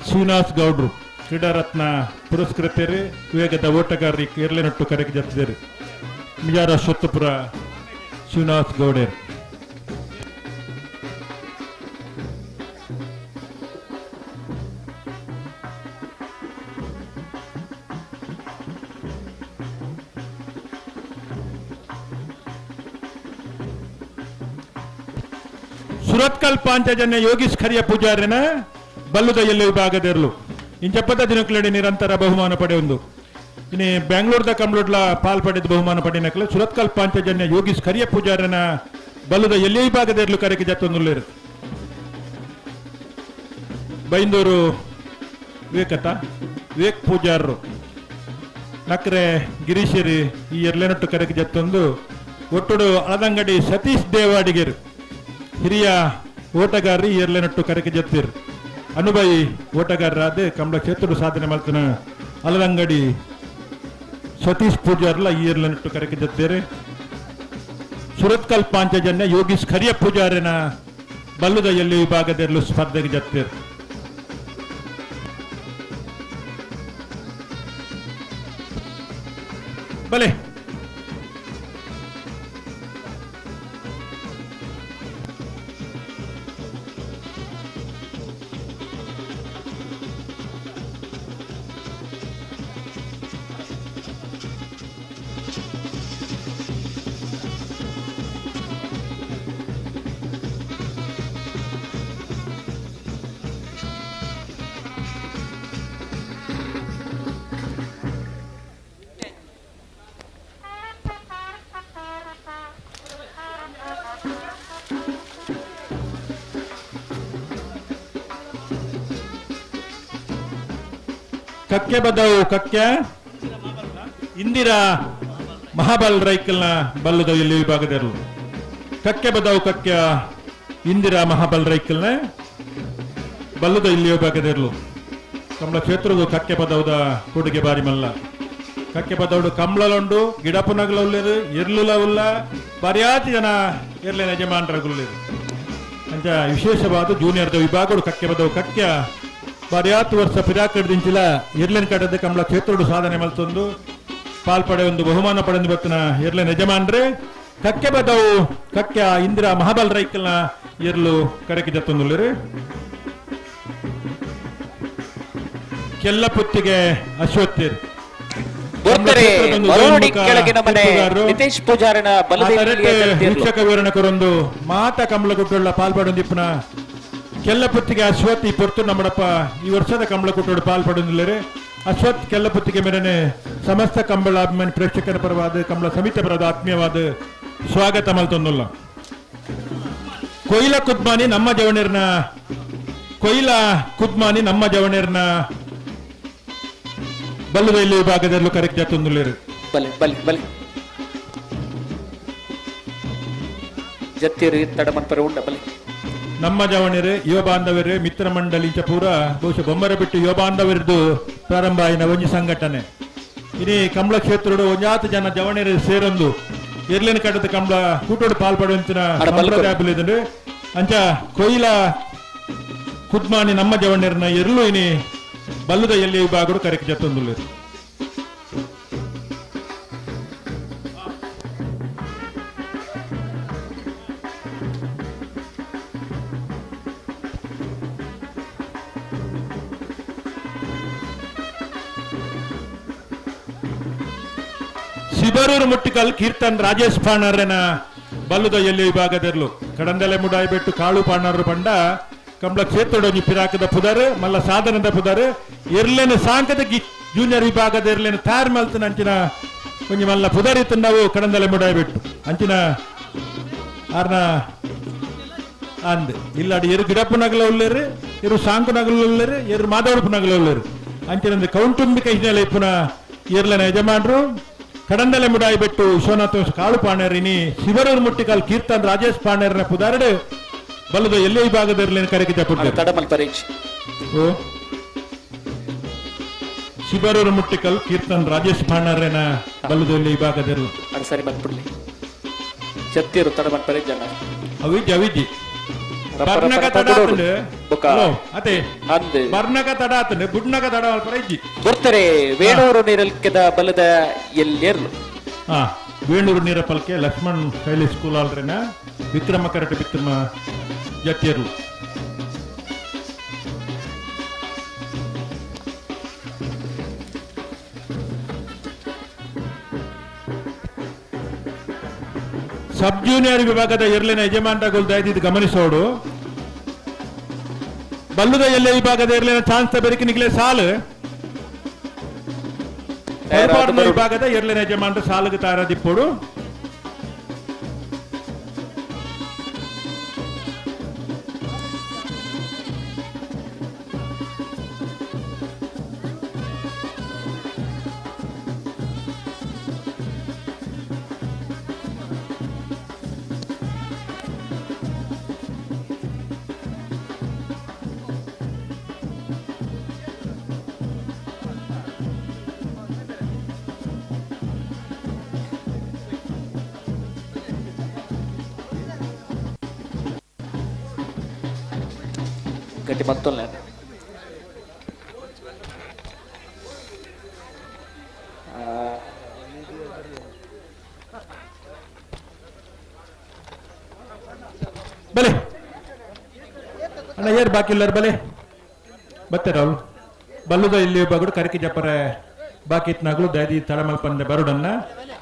ಶ್ರೀನಿವಾಸ್ ಗೌಡ್ರು ಕ್ರೀಡಾರತ್ನ ಪುರಸ್ಕೃತರು ವೇಗದ ಓಟಗಾರರಿ ಕೇರಳನಟ್ಟು ಕರೆಗೆ ಜತ್ತಿದರು. ಮಿಜಾರ ಅಶ್ವತ್ಥಪುರ ಶ್ರೀನಿವಾಸ್ ಗೌಡರು. ಸುರತ್ಕಲ್ ಪಾಂಚಜನ್ಯ ಯೋಗೀಶ್ ಖರಿಯ ಪೂಜಾರಿನ ಬಲ್ಲುದ ಎಲ್ಲೆ ವಿಭಾಗದಿರಲು ಇಂಚಪ್ಪದ ದಿನಕ್ಲೆಡೆ ನಿರಂತರ ಬಹುಮಾನ ಪಡೆಯೊಂದು. ಇನ್ನು ಬೆಂಗಳೂರದ ಕಂಬ್ಲೂಡ್ಲ ಪಾಲ್ ಪಡೆದ ಬಹುಮಾನ ಪಡೆಯನಕಲ ಸುರತ್ಕಲ್ ಪಾಂಚಜನ್ಯ ಯೋಗೀಶ್ ಖರಿಯ ಪೂಜಾರಿನ ಬಲ್ಲುದ ಎಲ್ಲೆ ವಿಭಾಗದಿರಲು ಕರೆಗೆ ಜತ್ತೊಂದುಳ್ಳೇರು. ಬೈಂದೂರು ವಿವೇಕತ ವಿವೇಕ್ ಪೂಜಾರರು ನಕ್ರೆ ಗಿರೀಶರಿ ಈ ಎರ್ಲೆನೊಟ್ಟು ಕರೆಗೆ ಜತ್ತೊಂದು. ಒಟ್ಟುಡು ಅಳದಂಗಡಿ ಸತೀಶ್ ದೇವಾಡಿಗರು ಹಿರಿಯ ಓಟಗಾರರು ಈ ಎರ್ಲೆನೊಟ್ಟು ಕರೆಗೆ ಜತ್ತಿರು. ಅನುಭವಿ ಓಟಗಾರರಾದ ಕಮಲ ಕ್ಷೇತ್ರ ಸಾಧನೆ ಮಾಡ್ತಾನ ಅಲದಂಗಡಿ ಸತೀಶ್ ಪೂಜಾರ್ಲ ಈ ಎರ್ಲೆನೊಟ್ಟು ಕರೆಗೆ ಜತ್ತಿರು. ಸುರತ್ಕಲ್ ಪಾಂಚಜನ್ಯ ಯೋಗೀಶ್ ಖರಿಯ ಪೂಜಾರಿನ ಬಲ್ಲುದ ಎಲ್ಲಿ ವಿಭಾಗದಲ್ಲೂ ಸ್ಪರ್ಧೆಗೆ ಜತ್ತಿರು. ಬಲೆ ಕಕ್ಕೆ ಬದವು ಕಕ್ಕೆ ಇಂದಿರಾ ಮಹಾಬಲ್ ರೈಕಲ್ನ ಬಲ್ಲದ ಎಲ್ಲಿ ವಿಭಾಗದರು. ಕಕ್ಕೆ ಬದವು ಕಕ್ಕೆ ಇಂದಿರಾ ಮಹಾಬಲ್ ರೈಕಲ್ನ ಬಲ್ಲದ ಇಲ್ಲಿ ವಿಭಾಗದಿರಲು. ಕಮಲ ಕ್ಷೇತ್ರದ ಕಕ್ಕೆ ಪದವದ ಕೊಡುಗೆ ಬಾರಿ ಮಲ್ಲ. ಕಕ್ಕೆ ಬದೌಡು ಕಂಬ್ಳಲುಂಡು ಗಿಡಪುನಗಲ ಉಲ್ಲೇರು ಎರ್ಲುಲ ಉಲ್ಲ ಬರಿಯಾತಿ ಜನ ಎರ್ಲಿನ ಯಜಮಾನರಗುಲ್ಲೇರು. ಅಂಚ ವಿಶೇಷವಾದ ಜೂನಿಯರ್ದ ವಿಭಾಗಡು ಕಕ್ಕೆ ಬದವು ಕಕ್ಯ ಬರಿಯಾತು ವರ್ಷ ಪಿರಾಕಡ್ದಿಂಚಿಲ ಎರ್ಲಿನ ಕಟ್ಟದ ಕಂಬಳ ಕ್ಷೇತ್ರಡು ಸಾಧನೆ ಮಲ್ತೊಂದು ಪಾಲ್ಪಡೆ ಒಂದು ಬಹುಮಾನ ಪಡೆದು ಬತ್ತಿನ ಎರ್ಲಿನ ಯಜಮಾನ್ರೆ ಕಕ್ಕೆ ಬದವು ಕಕ್ಯ ಇಂದಿರಾ ಮಹಾಬಲ್ ರೈಕಲ್ನ ಎರ್ಲು ಕರೆಕಿ ಜತ್ತೊಂದುಲ್ಲೇರು. ಕೆಲ್ಲಪುತ್ತಿಗೆ ಅಶ್ವತ್ಥಿರ್ ನಿತೇಶ್ ಪೂಜಾರನ ವೀಕ್ಷಕ ವಿವರಣಕರೊಂದು ಮಾತ ಕಮಲಗುಟ್ಟುಳ್ಳ ಪಾಲ್ಪಡೊಂದಿಪ್ಪನ ಕೆಲ್ಲಪುತ್ತಿಗೆ ಅಶ್ವಥ್ ಈ ಪೊರ್ತು ನಮ್ಮಡಪ್ಪ ಈ ವರ್ಷದ ಕಮಲಗುಟ್ಟೋಡು ಪಾಲ್ಪಡೊಂದಿಲ್ಲರೆ. ಅಶ್ವಥ್ ಕೆಲ್ಲಪುತ್ತಿಗೆ ಮೇರೆನೆ ಸಮಸ್ತ ಕಂಬಳ ಅಭಿಮಾನಿ ಪ್ರೇಕ್ಷಕರ ಪರವಾದ ಕಂಬಳ ಸಮಿತಿ ಪರವಾದ ಆತ್ಮೀಯವಾದ ಸ್ವಾಗತ ಮಲ್ತೊಂದುಲ್ಲ. ಕೊಯ್ಲ ಕುದ್ಮಾನಿ ನಮ್ಮ ಜವಣೀರ್ನ ಕೊಯ್ಲ ಕುದ್ಮಾನಿ ನಮ್ಮ ಜವಣೀರ್ನ ಬಲ್ಲುವೆಲ್ಲಿ ವಿಭಾಗದಲ್ಲೂ ಕರೆಕ್ಟ್ ಜತ್ತೊಂದುಲ್ಲೇರು. ಬಲೆ ಬಲೆ ಬಲೆ ಜತ್ತಿರು ತಡಮನ್ಪರ ಉಂಡ ಬಲೆ. ನಮ್ಮ ಜವಣಿರು ಯುವ ಬಾಂಧವರು ಮಿತ್ರ ಮಂಡಳಿ ಇಂಚ ಪೂರ ಬಹುಶಃ ಬೊಮ್ಮರ ಬಿಟ್ಟು ಯುವ ಬಾಂಧವರದ್ದು ಪ್ರಾರಂಭ ಆಯಿನ ಒಂಜಿ ಸಂಘಟನೆ. ಇನಿ ಕಂಬಳ ಕ್ಷೇತ್ರಡು ಒಂಜಾತು ಜನ ಜವಣಿರು ಸೇರೊಂದು ಎರ್ಲಿನ ಕಟ್ಟದ ಕಂಬಳ ಕೂಟೋಡು ಪಾಲ್ಪಡುವಂತಿನ ಸಂಪ್ರದಾಯ ಅಂಚ ಕೊಯ್ಲ ಕುದ್ಮಾನಿ ನಮ್ಮ ಜವಣಿರನ್ನ ಎರ್ಲು ಇನಿ ಬಲ್ಲುದ ಎಲ್ಲಿ ವಿಭಾಗಡು ಕರೆಕ್ ಜತ್ತೊಂದುಲ್ಲೇರು. ಶಿಬರೂರು ಮುಟ್ಟಿಕಲ್ ಕೀರ್ತನ್ ರಾಜೇಶ್ ಪಾಣಾರನ ಬಲ್ಲುದ ಎಲ್ಲಿ ವಿಭಾಗದರ್ಲು ಕಡಂದಲೆ ಮುಡಾಯಿ ಬೆಟ್ಟು ಕಾಳು ಪಾಣಾರು ಪಂಡ ಕಂಬಳ ಕ್ಷೇತ್ರಡೊಂಜಿ ಪಿರಾಕದ ಪುದರ್ ಮಲ್ಲ ಸಾಧನದ ಪುದರ್ ಎರ್ಲೆನ ಸಾಂಕದ ಜೂನಿಯರ್ ವಿಭಾಗದ ಎರ್ಲೆನ ತಯಾರು ಮಲ್ತನ ಅಂಚಿನ ಒಂಜಿ ಮಲ್ಲ ಪುದರ್ ಇತ್ತು ನಾವು ಕಡಂದಲೆ ಮುಡಾಯಿ ಬೆಟ್ಟು ಅಂಚಿನ ಆರ್ನ ಅಂದ್ ಇಲ್ಲಾಡಿ ಎರು ಗಿಡಪ್ಪು ನಗಲ ಉಲ್ಲೇರು ಎರು ಸಾಂಕು ನಗಲ ಉಲ್ಲೇರು ಎರು ಮಾದವಡಪ್ಪು ನಗಲ ಉಲ್ಲೇರು ಅಂಚಿನ ಕೌಟುಂಬಿಕ ಹಿನ್ನೆಲೆ ಇಪ್ಪುನ ಎರ್ಲೆನ ಯಜಮಾನರು ಕಡಂದಲೆ ಮುಡಾಯಿ ಬೆಟ್ಟು ವಿಶ್ವನಾಥ ಕಾಳು ಪಾಣೇರಿನಿ ಶಿವರೂರು ಮುಟ್ಟಿಕಲ್ ಕೀರ್ತನ್ ರಾಜೇಶ್ ಪಾಣೇರನ ಪುದಾರಡು ಬಲ್ಲದ ಎಲ್ಲೇ ವಿಭಾಗದಲ್ಲಿ ಕರೆಗೆ ಓ ಶಿಬರೂರು ಮುಟ್ಟಿಕಲ್ ಕೀರ್ತನ್ ರಾಜೇಶ್ ಪಾಣೇರನ ಬಲ್ಲದ ಎಲ್ಲೇ ವಿಭಾಗದಲ್ಲಿ ಸರಿ ಬಂದ್ಬಿಡ್ಲಿ ಜತ್ತಿರು ತಡಮಲ್ ಪರೀಕ್ಷೆ ಜನ ಅವಿಜಿ ಅವಿಜಿ ಬರ್ನಕ ತಡ ಅದೇ ಬರ್ನಕ ತಡ ಆತಂಡೆ ಬುಡ್ನಕ ತಡ ಇಜ್ಜಿ ಬರ್ತಾರೆ. ವೇಣೂರು ನೀರಲ್ಕೆದ ಬಲದ ಎಲ್ಲೆರ್ಲು ವೇಣೂರು ನೀರಪಲ್ಕೆ ಲಕ್ಷ್ಮಣ್ ಶೈಲಿ ಸ್ಕೂಲ್ ಆಲ್ರೇನ ವಿಕ್ರಮ ಕರಟ ಬಿತ್ತಮ ಜತ್ತಿಯರ್ಲು. ಸಬ್ ಜೂನಿಯರ್ ವಿಭಾಗದ ಎರ್ಲಿನ ಯಜಮಾನಗಳು ದಯದಿದ್ದು ಗಮನಿಸೋಡು. ಬಲ್ಲುದ ಎಲ್ಲೆ ವಿಭಾಗದ ಎರ್ಲಿನ ಚಾನ್ಸ್ ಬೆರಕಿ ನಿಗ್ಲೆ ಸಾಲು ವಿಭಾಗದ ಎರ್ಲಿನ ಯಜಮಾನರು ಸಾಲಿಗೆ ತಾರದಿಪ್ಪೋಡು. ಗಟ್ಟಿ ಮತ್ತೊಂದು ಬಲೆ ಅಣ್ಣ ಏರ್ ಬಾಕಿ ಇಲ್ಲಾರ ಬಲೆ ಬತ್ತೆ ರಾಹುಲ್ ಬಲ್ಲುದ ಇಲ್ಲಿ ಬಗಡು ಕರಕಿ ಜಪ್ಪರೆ ಬಾಕಿ ಇತ್ನಾಗಲು ದಯದಿ ತಳಮಲ್ಪಂದೆ ಬರುಡನ್ನ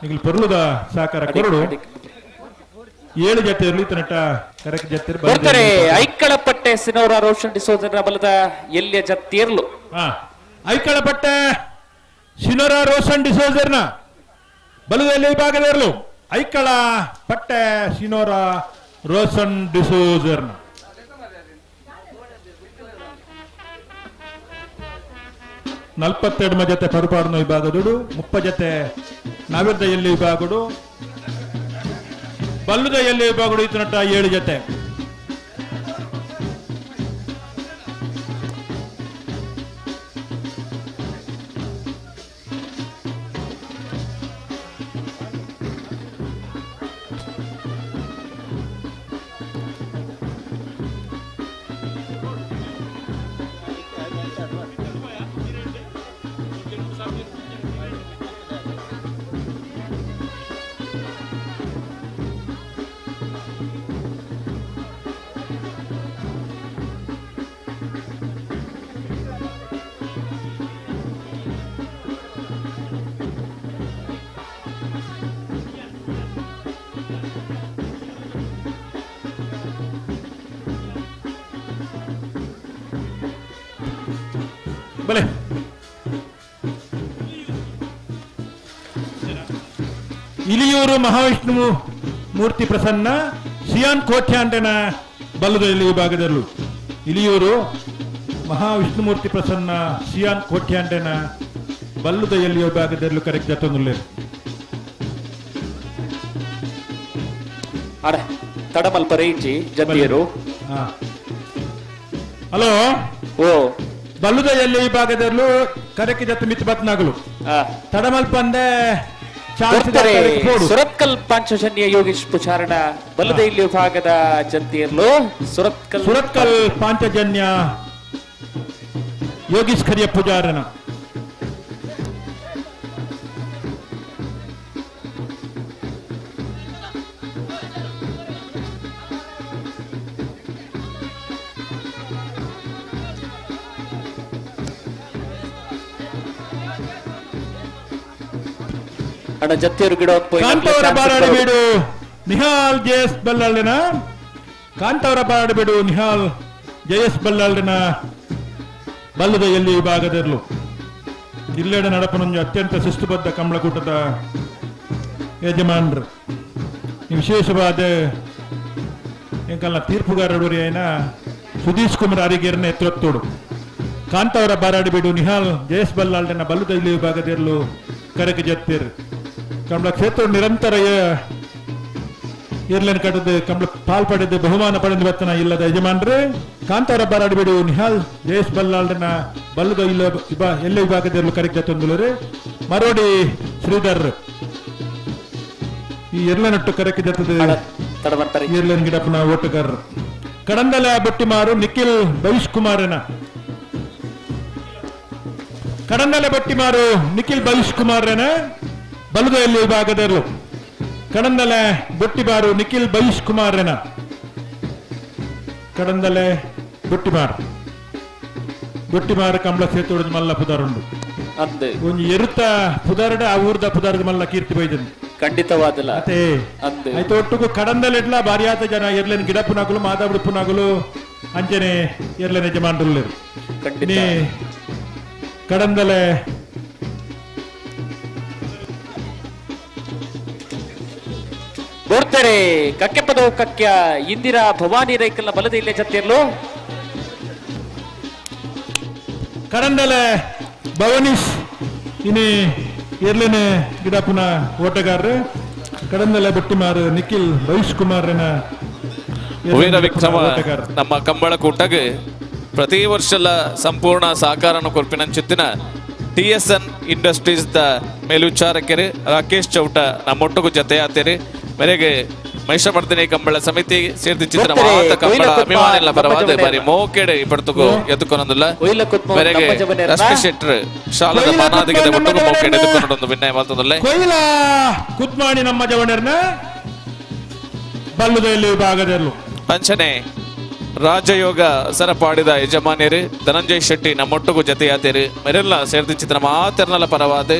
ನಿಗಲು ಪೊರ್ಲುದ ಸಹಕಾರ ಕೊರಡು 7 ಜೊತೆ ಇರಲಿ ತನಟ ಕರಕಿ ಜೊತೆ ಬರ್ತಾರೆ. ಐಕಳಪಟ್ಟೆ ಸಿನೋರ ರೋಷನ್ ಡಿಸೋಜರ ಬಲದ ಎಲ್ಲಿಯ ಜತ್ತಿರ್ಲು ಐಕಳಪಟ್ಟೆ ಸಿನೋರ ರೋಷನ್ ಡಿಸೋಜರ್ನ ಬಲದ ಎಲ್ಲಿ ವಿಭಾಗದ ಇರಲು ಐಕಳ ಪಟ್ಟೆ ಸಿನೋರ ರೋಷನ್ ಡಿಸೋಜರ್ನ 42 ಜೊತೆ ಪರುಪಾಡನ ವಿಭಾಗದೋಡು 30 ಜೊತೆ ನಾವಿರ್ದ ಎಲ್ಲಿ ವಿಭಾಗಡು ಬಲ್ಲುದ ಎಲ್ಲಿ ವಿಭಾಗಡು ಇತ್ತು 7 ಜೊತೆ. ಬಲೆ ಇಲಿಯೂರು ಮಹಾವಿಷ್ಣು ಮೂರ್ತಿ ಪ್ರಸನ್ನ ಸಿಯಾನ್ ಕೋಟ್ಯಾಂಡನ ಬಲ್ಲದ ಇಲ್ಲಿ ವಿಭಾಗದಲ್ಲೂ ಇಲಿಯೂರು ಮಹಾವಿಷ್ಣುಮೂರ್ತಿ ಪ್ರಸನ್ನ ಸಿಯಾನ್ ಕೋಟ್ಯಾಂಡನ ಬಲ್ಲದ ಎಲ್ಲಿ ವಿಭಾಗದಲ್ಲೂ ಕರೆಕ್ಟ್ ಜತ್ತೊಂದುಲ್ಲೇರು. ಅಡೆ ತಡಮಲ್ಪ ರೇಂಜಿ ಜತಿಯರು. ಹಲೋ ಓ ಬಲ್ಲುದ ಎಲ್ಲಿ ವಿಭಾಗದಲ್ಲೂ ಕರೆಕ್ಟ್ ಜತ್ತ ಮಿತ್ ಬತ್ನಾಗಲು ತಡಮಲ್ಪ ಅಂದೆ ಸುರತ್ಕಲ್ ಪಾಂಚಜನ್ಯ ಯೋಗೇಶ್ ಪುಚಾರಣ ಬಲ್ಲದ ಇಲ್ಲಿ ವಿಭಾಗದ ಜಂತಿಯರ್ಲು ಸುರತ್ಕಲ್ ಸುರತ್ಕಲ್ ಪಾಂಚಜನ್ಯ ಯೋಗೇಶ್ ಖರಿಯ ಪೂಜಾರನ ಅಣ್ಣ ಜತ್ತಿಯರು ಗಿಡ ಕಾಂತವರ ಬಾರಾಡಬೇಡು ನಿಹಾಲ್ ಜಯಸ್ ಬಲ್ಲಾಳನ ಕಾಂತವರ ಬಾರಾಡಬೇಡು ನಿಹಾಲ್ ಜಯಸ್ ಬಲ್ಲಾಳನ ಬಲ್ಲದ ಎಲ್ಲಿ ವಿಭಾಗದಲ್ಲೂ ಜಿಲ್ಲೆಡ ನಡಪನೊಂದು ಅತ್ಯಂತ ಶಿಸ್ತುಬದ್ಧ ಕಂಬಳಕೂಟದ ಯಜಮಾನರು ವಿಶೇಷವಾದ ಎಂಕಲ್ನ ತೀರ್ಪುಗಾರರು ಏನ ಸುಧೀಶ್ ಕುಮಾರ್ ಅರಿಗೇರ್ನ ಎತ್ತೊತ್ತೋಡು ಕಾಂತವರ ಬಾರಾಡಬೇಡು ನಿಹಾಲ್ ಜಯಸ್ ಬಲ್ಲಾಳನ ಬಲ್ಲದ ಇಲ್ಲಿ ವಿಭಾಗದಲ್ಲೂ ಕರಕ ಜತ್ತಿರ್ ಕಮಲ ಕ್ಷೇತ್ರ ನಿರಂತರ ಇರ್ಲನ್ ಕಟ್ಟದು ಕಮಲ ಪಾಲ್ ಪಡೆದು ಬಹುಮಾನ ಪಡೆದು ಬರ್ತನ ಇಲ್ಲದ ಯಜಮಾನ್ರು ಕಾಂತಾರ ಬಾರಾಡಬೇಡು ನಿಹಾಲ್ ಜಯೇಶ್ ಬಲ್ಲಾಳನ ಬಲ್ಲದ ಇಲ್ಲ ಎಲ್ಲ ವಿಭಾಗದಲ್ಲೂ ಕರೆಕ್ಟ್ ತಂದುಲರು ಮರೋಡಿ ಶ್ರೀಧರ್ ಈ ಎರ್ಲನಟ್ಟು ಕರೆಕ್ ಜತ್ತದ ಎರ್ಲನ್ ಗಿಡಪ್ಪನ ಓಟಗಾರರು ಕಡಂದಲ ಬಟ್ಟಿಮಾರು ನಿಖಿಲ್ ಭವಿಷ್ ಕುಮಾರನ ಕಡಂದಲ ಬಟ್ಟಿಮಾರು ನಿಖಿಲ್ ಭವಿಷ್ ಕುಮಾರನ ಬಲದ ಎಲ್ಲಿ ವಿಭಾಗದಲ್ಲೂ ಕಡಂದಲೆ ಬೊಟ್ಟಿಬಾರು ನಿಖಿಲ್ ಭವಿಷ್ ಕುಮಾರನ ಕಡಂದಲೆ ಬೊಟ್ಟಿಮಾರು ಬೊಟ್ಟಿಮಾರು ಕಂಬಳ ಸೇತುವಡ ಮಲ್ಲ ಪುದಾರುಂಡು ಒಂಜಿ ಎರುತ ಪುದಾರಡ ಆ ಊರ್ದ ಪುದಾರದ ಮಲ್ಲ ಕೀರ್ತಿ ಬೈದನ್ ಖಂಡಿತವಾದಲ್ಲ ಆಯ್ತು ಒಟ್ಟುಗು ಕಡಂದಲೆಡ್ಲ ಬಾರಿಯಾತ ಜನ ಎರ್ಲೆನ್ ಗಿಡಪ್ಪುನಾಗುಲು ಮಾದಾಬುಡುಪುನಾಗುಲು ಅಂಚನೆ ಎರ್ಲೆನ್ ಯಜಮಾನ್ರುಲ್ಲೇರು ಕಡಂದಲೆ ಬೋರ್ತಾರೆ ಕಕ್ಕೆಪದವು ಕಕ್ಯ ಇಂದಿರಾ ಭವಾನಿ ರೈಕಲ್ನ ಬಲದ ಇಲ್ಲೇ ಜತ್ತಿರ್ಲು ಕಡಂದಲೆ ಭವನೀಶ್ ಇನಿ ಎರ್ಲೆನೆ ಗಿಡಪ್ಪನ ಓಟಗಾರರು ಕಡಂದಲೆ ಬಟ್ಟಿಮಾರು ನಿಖಿಲ್ ಭವಿಷ್ ಕುಮಾರನ ವೀರ ವಿಕ್ರಮ ನಮ್ಮ ಕಂಬಳಕೂಟಗೆ ಪ್ರತಿ ವರ್ಷಲ ಸಂಪೂರ್ಣ ಸಹಕಾರನ ಕೊರ್ಪಿನಂಚಿತ್ತಿನ T S N industries the ಮೇಲ್ವಿಚಾರಕರು ರಾಕೇಶ್ ಚೌಟ ನಮ್ಮೊಟ್ಟಿಗೂ ಜೊತೆಯಾತೀರಿ. ಮೇರೆಗೆ ಮಹಿಷಮರ್ದಿನಿ ಕಂಬಳ ಸಮಿತಿ ಸೇರ್ದಿ ಚಿತ್ರ ಮಾತ ಕಂಬಳ ಅಭಿಮಾನಿಗಳ ಪರವಾದ ಬಾರಿ ಮೋಕೆಡೆ ಇಪ್ಪಡ್ತುಗು ಎದ್ದುಕೊನೊಂದುಲ್ಲ. ಮೇರೆಗೆ ರಶ್ಮಿ ಶೆಟ್ರ್ ಶಾಲದ ಮಾನಾದಿಗದ ಒಟ್ಟುಗು ಮೋಕೆಡೆ ಎದ್ದುಕೊನೊಂದು ವಿನಯ ಮಲ್ತೊಂದುಲ್ಲೆ. ಕೊಯ್ಲ ಕುತ್ಮಾಣಿ ನಮ್ಮ ಜವಣರ್ನ ಬಲ್ಲುದಲ್ಲಿ ವಿಭಾಗದಲ್ಲೂ ಅಂಚನೆ ರಾಜಯೋಗ ಸರಪಾಡಿದ ಯಜಮಾನಿಯರು ಧನಂಜಯ್ ಶೆಟ್ಟಿ ನಮ್ಮೊಟ್ಟಿಗೂ ಜೊತೆಯಾತೀರಿ. ಮೆರೆಲ್ಲ ಸೇರ್ದಿ ಚಿತ್ರ ಮಾತೆರ್ನಲ ಪರವಾದ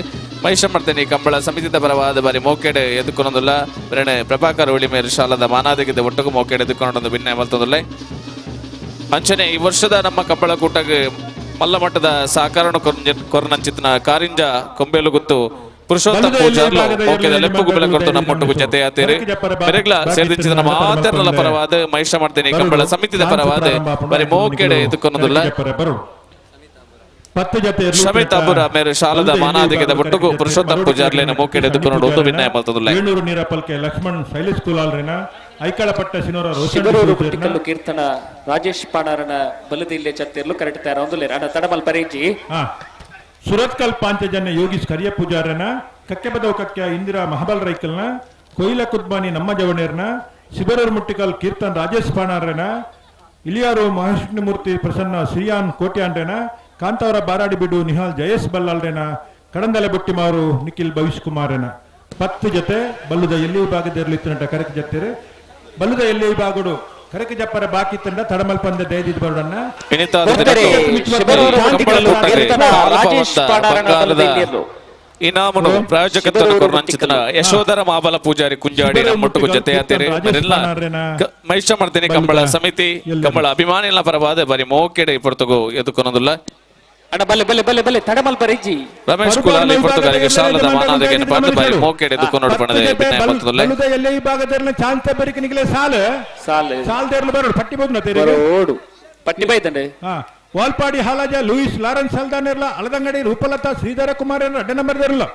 ಮಹಿಷಮರ್ದಿನಿ ಕಂಬಳ ಸಮಿತಿದ ಪರವಾದ ಬಾರಿ ಮೋಕೆಡೆ ಎದ್ದುಕೊನೊಂದುಲ್ಲ. ಬೆರಣೆ ಪ್ರಭಾಕರ್ ಉಳಿಮೇರು ಶಾಲದ ಮಾನಾದಿಗಿದ್ದ ಒಟ್ಟುಗು ಮೋಕೆಡೆ ಎದ್ದುಕೊನೊಂದು ಭಿನ್ನ ಮಲ್ತೊಂದುಲ್ಲೆ. ಅಂಚನೆ ಈ ವರ್ಷದ ನಮ್ಮ ಕಂಬಳಕೂಟಗೆ ಮಲ್ಲ ಮಟ್ಟದ ಸಹಕಾರಣ ಕೊರನಂಚಿತನ ಕಾರಿಂಜ ಕೊಂಬೇಲು ಗುತ್ತು ಪುರುಷೋತ್ತಮ ಪೂಜಾರ್ಲು ಮೋಕೆದ ಲೆಪ್ಪು ಬೆಲೆ ಕೊಡ್ತು ನಮ್ಮೊಟ್ಟಿಗೂ ಜೊತೆಯಾತೀರಿ. ಬೆರೆಗ್ಲ ಸೇರ್ದಿಚ್ಚಿದ ಮಾತೆರ್ನಲ ಪರವಾದ ಮಹಿಷಮರ್ದಿನಿ ಕಂಬಳ ಸಮಿತಿದ ಪರವಾದ ಬರೀ ಮೋಕೆಡೆ ಎದ್ದುಕೊನೊಂದುಲ್ಲ. ಶಮಿತಾಪುರ ಮೇರೆ ಶಾಲದ ಮಾನಾದಿಗದ ಒಟ್ಟುಗು ಪುರುಷೋತ್ತಮ ಪೂಜಾರ್ಲೇನ ಮೋಕೆಡೆ ಎದ್ದುಕೊನೊಂದು ಒಂದು ವಿನಯ ಮಲ್ತೊಂದುಲ್ಲೆ. ಏಳೂರು ನೀರಪಲ್ಕೆ ಲಕ್ಷ್ಮಣ್ ಶೈಲೇಶ್ ಕುಲಾಲ್ರೇನ ಐಕಳಪಟ್ಟ ಸಿನೋರ ಶಿವರೂರು ಕುಟ್ಟಿಕಲ್ಲು ಕೀರ್ತನ ರಾಜೇಶ್ ಪಾಣಾರನ ಬಲದ ಇಲ್ಲೇ ಚತ್ತಿರ್ಲು ಕರೆಕ್ಟ್ ತಯಾರ ಒಂದುಲ್ಲೆ. ಅಣ್ಣ ತಡಮಲ್ ಪರೇಜಿ ಸುರತ್ಕಲ್ ಪಾಂಚಜನ್ಯ ಯೋಗೀಶ್ ಕರಿಯ ಪೂಜಾರನ ಕಕ್ಕೆಬದವ್ ಕಕ್ಯ ಇಂದಿರಾ ಮಹಬಲ್ ರೈಕಲ್ನ ಕೊಯ್ಲ ಕುದ್ಮಾನಿ ನಮ್ಮ ಜವಣೇರ್ನ ಶಿಬರೂರು ಮುಟ್ಟಿಕಲ್ ಕೀರ್ತನ್ ರಾಜೇಶ್ ಪಾಣಾರನ ಇಲಿಯಾರು ಮಹಾವಿಷ್ಣುಮೂರ್ತಿ ಪ್ರಸನ್ನ ಶ್ರೀಯಾನ್ ಕೋಟ್ಯಾಂಡ್ರೇನ ಕಾಂತಾವರ ಬಾರಾಡಿ ಬಿಡು ನಿಹಾಲ್ ಜಯೇಶ್ ಬಲ್ಲಾಲ್ರೇನ ಕಡಂದಲೆ ಬುಟ್ಟಿಮಾರು ನಿಖಿಲ್ ಭವಿಷ್ ಕುಮಾರನ 10 ಜೊತೆ ಬಲ್ಲುದ ಎಲ್ಲಿ ವಿಭಾಗದಲ್ಲಿ ಇತ್ತು ಕರಕ ಜತ್ತಿರು ಬಲ್ಲುದ ಎಲ್ಲಿ ವಿಭಾಗಡು ಕರಕ ಜಪ್ಪರ ಬಾಕಿ ತಂಡ ತಡಮಲ್ ಪಂದ ದಯದಿದ್ದು ಬರೋಡನ್ನ ಇನಾಮನು ಪ್ರಾಯೋಜಕತ್ವ ಕೊರ್ನಂಚಿತನ ಯಶೋಧರ ಮಾಬಲ ಪೂಜಾರಿ ಕುಂಜಾಡಿ ನಮ್ಮೊಟ್ಟಿಗೂ ಜೊತೆಯಾತೀರಿ. ಮಹಿಷಮರ್ದಿನಿ ಕಂಬಳ ಸಮಿತಿ ಕಂಬಳ ಅಭಿಮಾನಿಗಳ ಪರವಾದ ಬಾರಿ ಮೋಕೆಡೆ ಇಪ್ಪರ್ತಗು ಎದ್ದುಕೊನೊಂದುಲ್ಲ. ಅಣ್ಣ ಬಲ್ಲೆ ಬಲ್ಲೆ ಬಲ್ಲೆ ಬಲ್ಲೆ ತಡಮಲ್ ಬರಿಜಿ ರಮೇಶ್ ಕುಲಾಲಿ ಪೊರ್ತುಗಾಲಿಗೆ ಶಾಲದ ಮಾನಾದಿಗೆಯನ್ನು ಪಾಡ್ದು ಬಾರಿ ಮೋಕೆಡೆ ದುಕ್ಕೊನೋಡು ಪಣದೆ ಬಿನ್ನಯ ಮಲ್ತೊಂದುಲ್ಲೆ. ಬಲ್ಲುದ ಎಲ್ಲೆ ವಿಭಾಗದಲ್ಲಿ ಚಾನ್ಸ್ ಬರಿಕ ನಿಗಲೆ ಸಾಲು ಸಾಲು ಸಾಲ್ ದೇರ್ಲು ಬರೋಡು ಪಟ್ಟಿ ಬೋದ್ನ ತೇರಿ ಬರೋಡು ಪಟ್ಟಿ ಬೈದಂಡೆ. ವಾಲ್ಪಾಡಿ ಹಾಲಾಜ ಲೂಯಿಸ್ ಲಾರೆನ್ಸ್ ಸಲ್ದಾನ್ ಇರಲ ಅಳದಂಗಡಿ ರೂಪಲತಾ ಶ್ರೀಧರ ಕುಮಾರ್ ಅಡ್ಡ ನಂಬರ್ ಇರಲ್ಲ.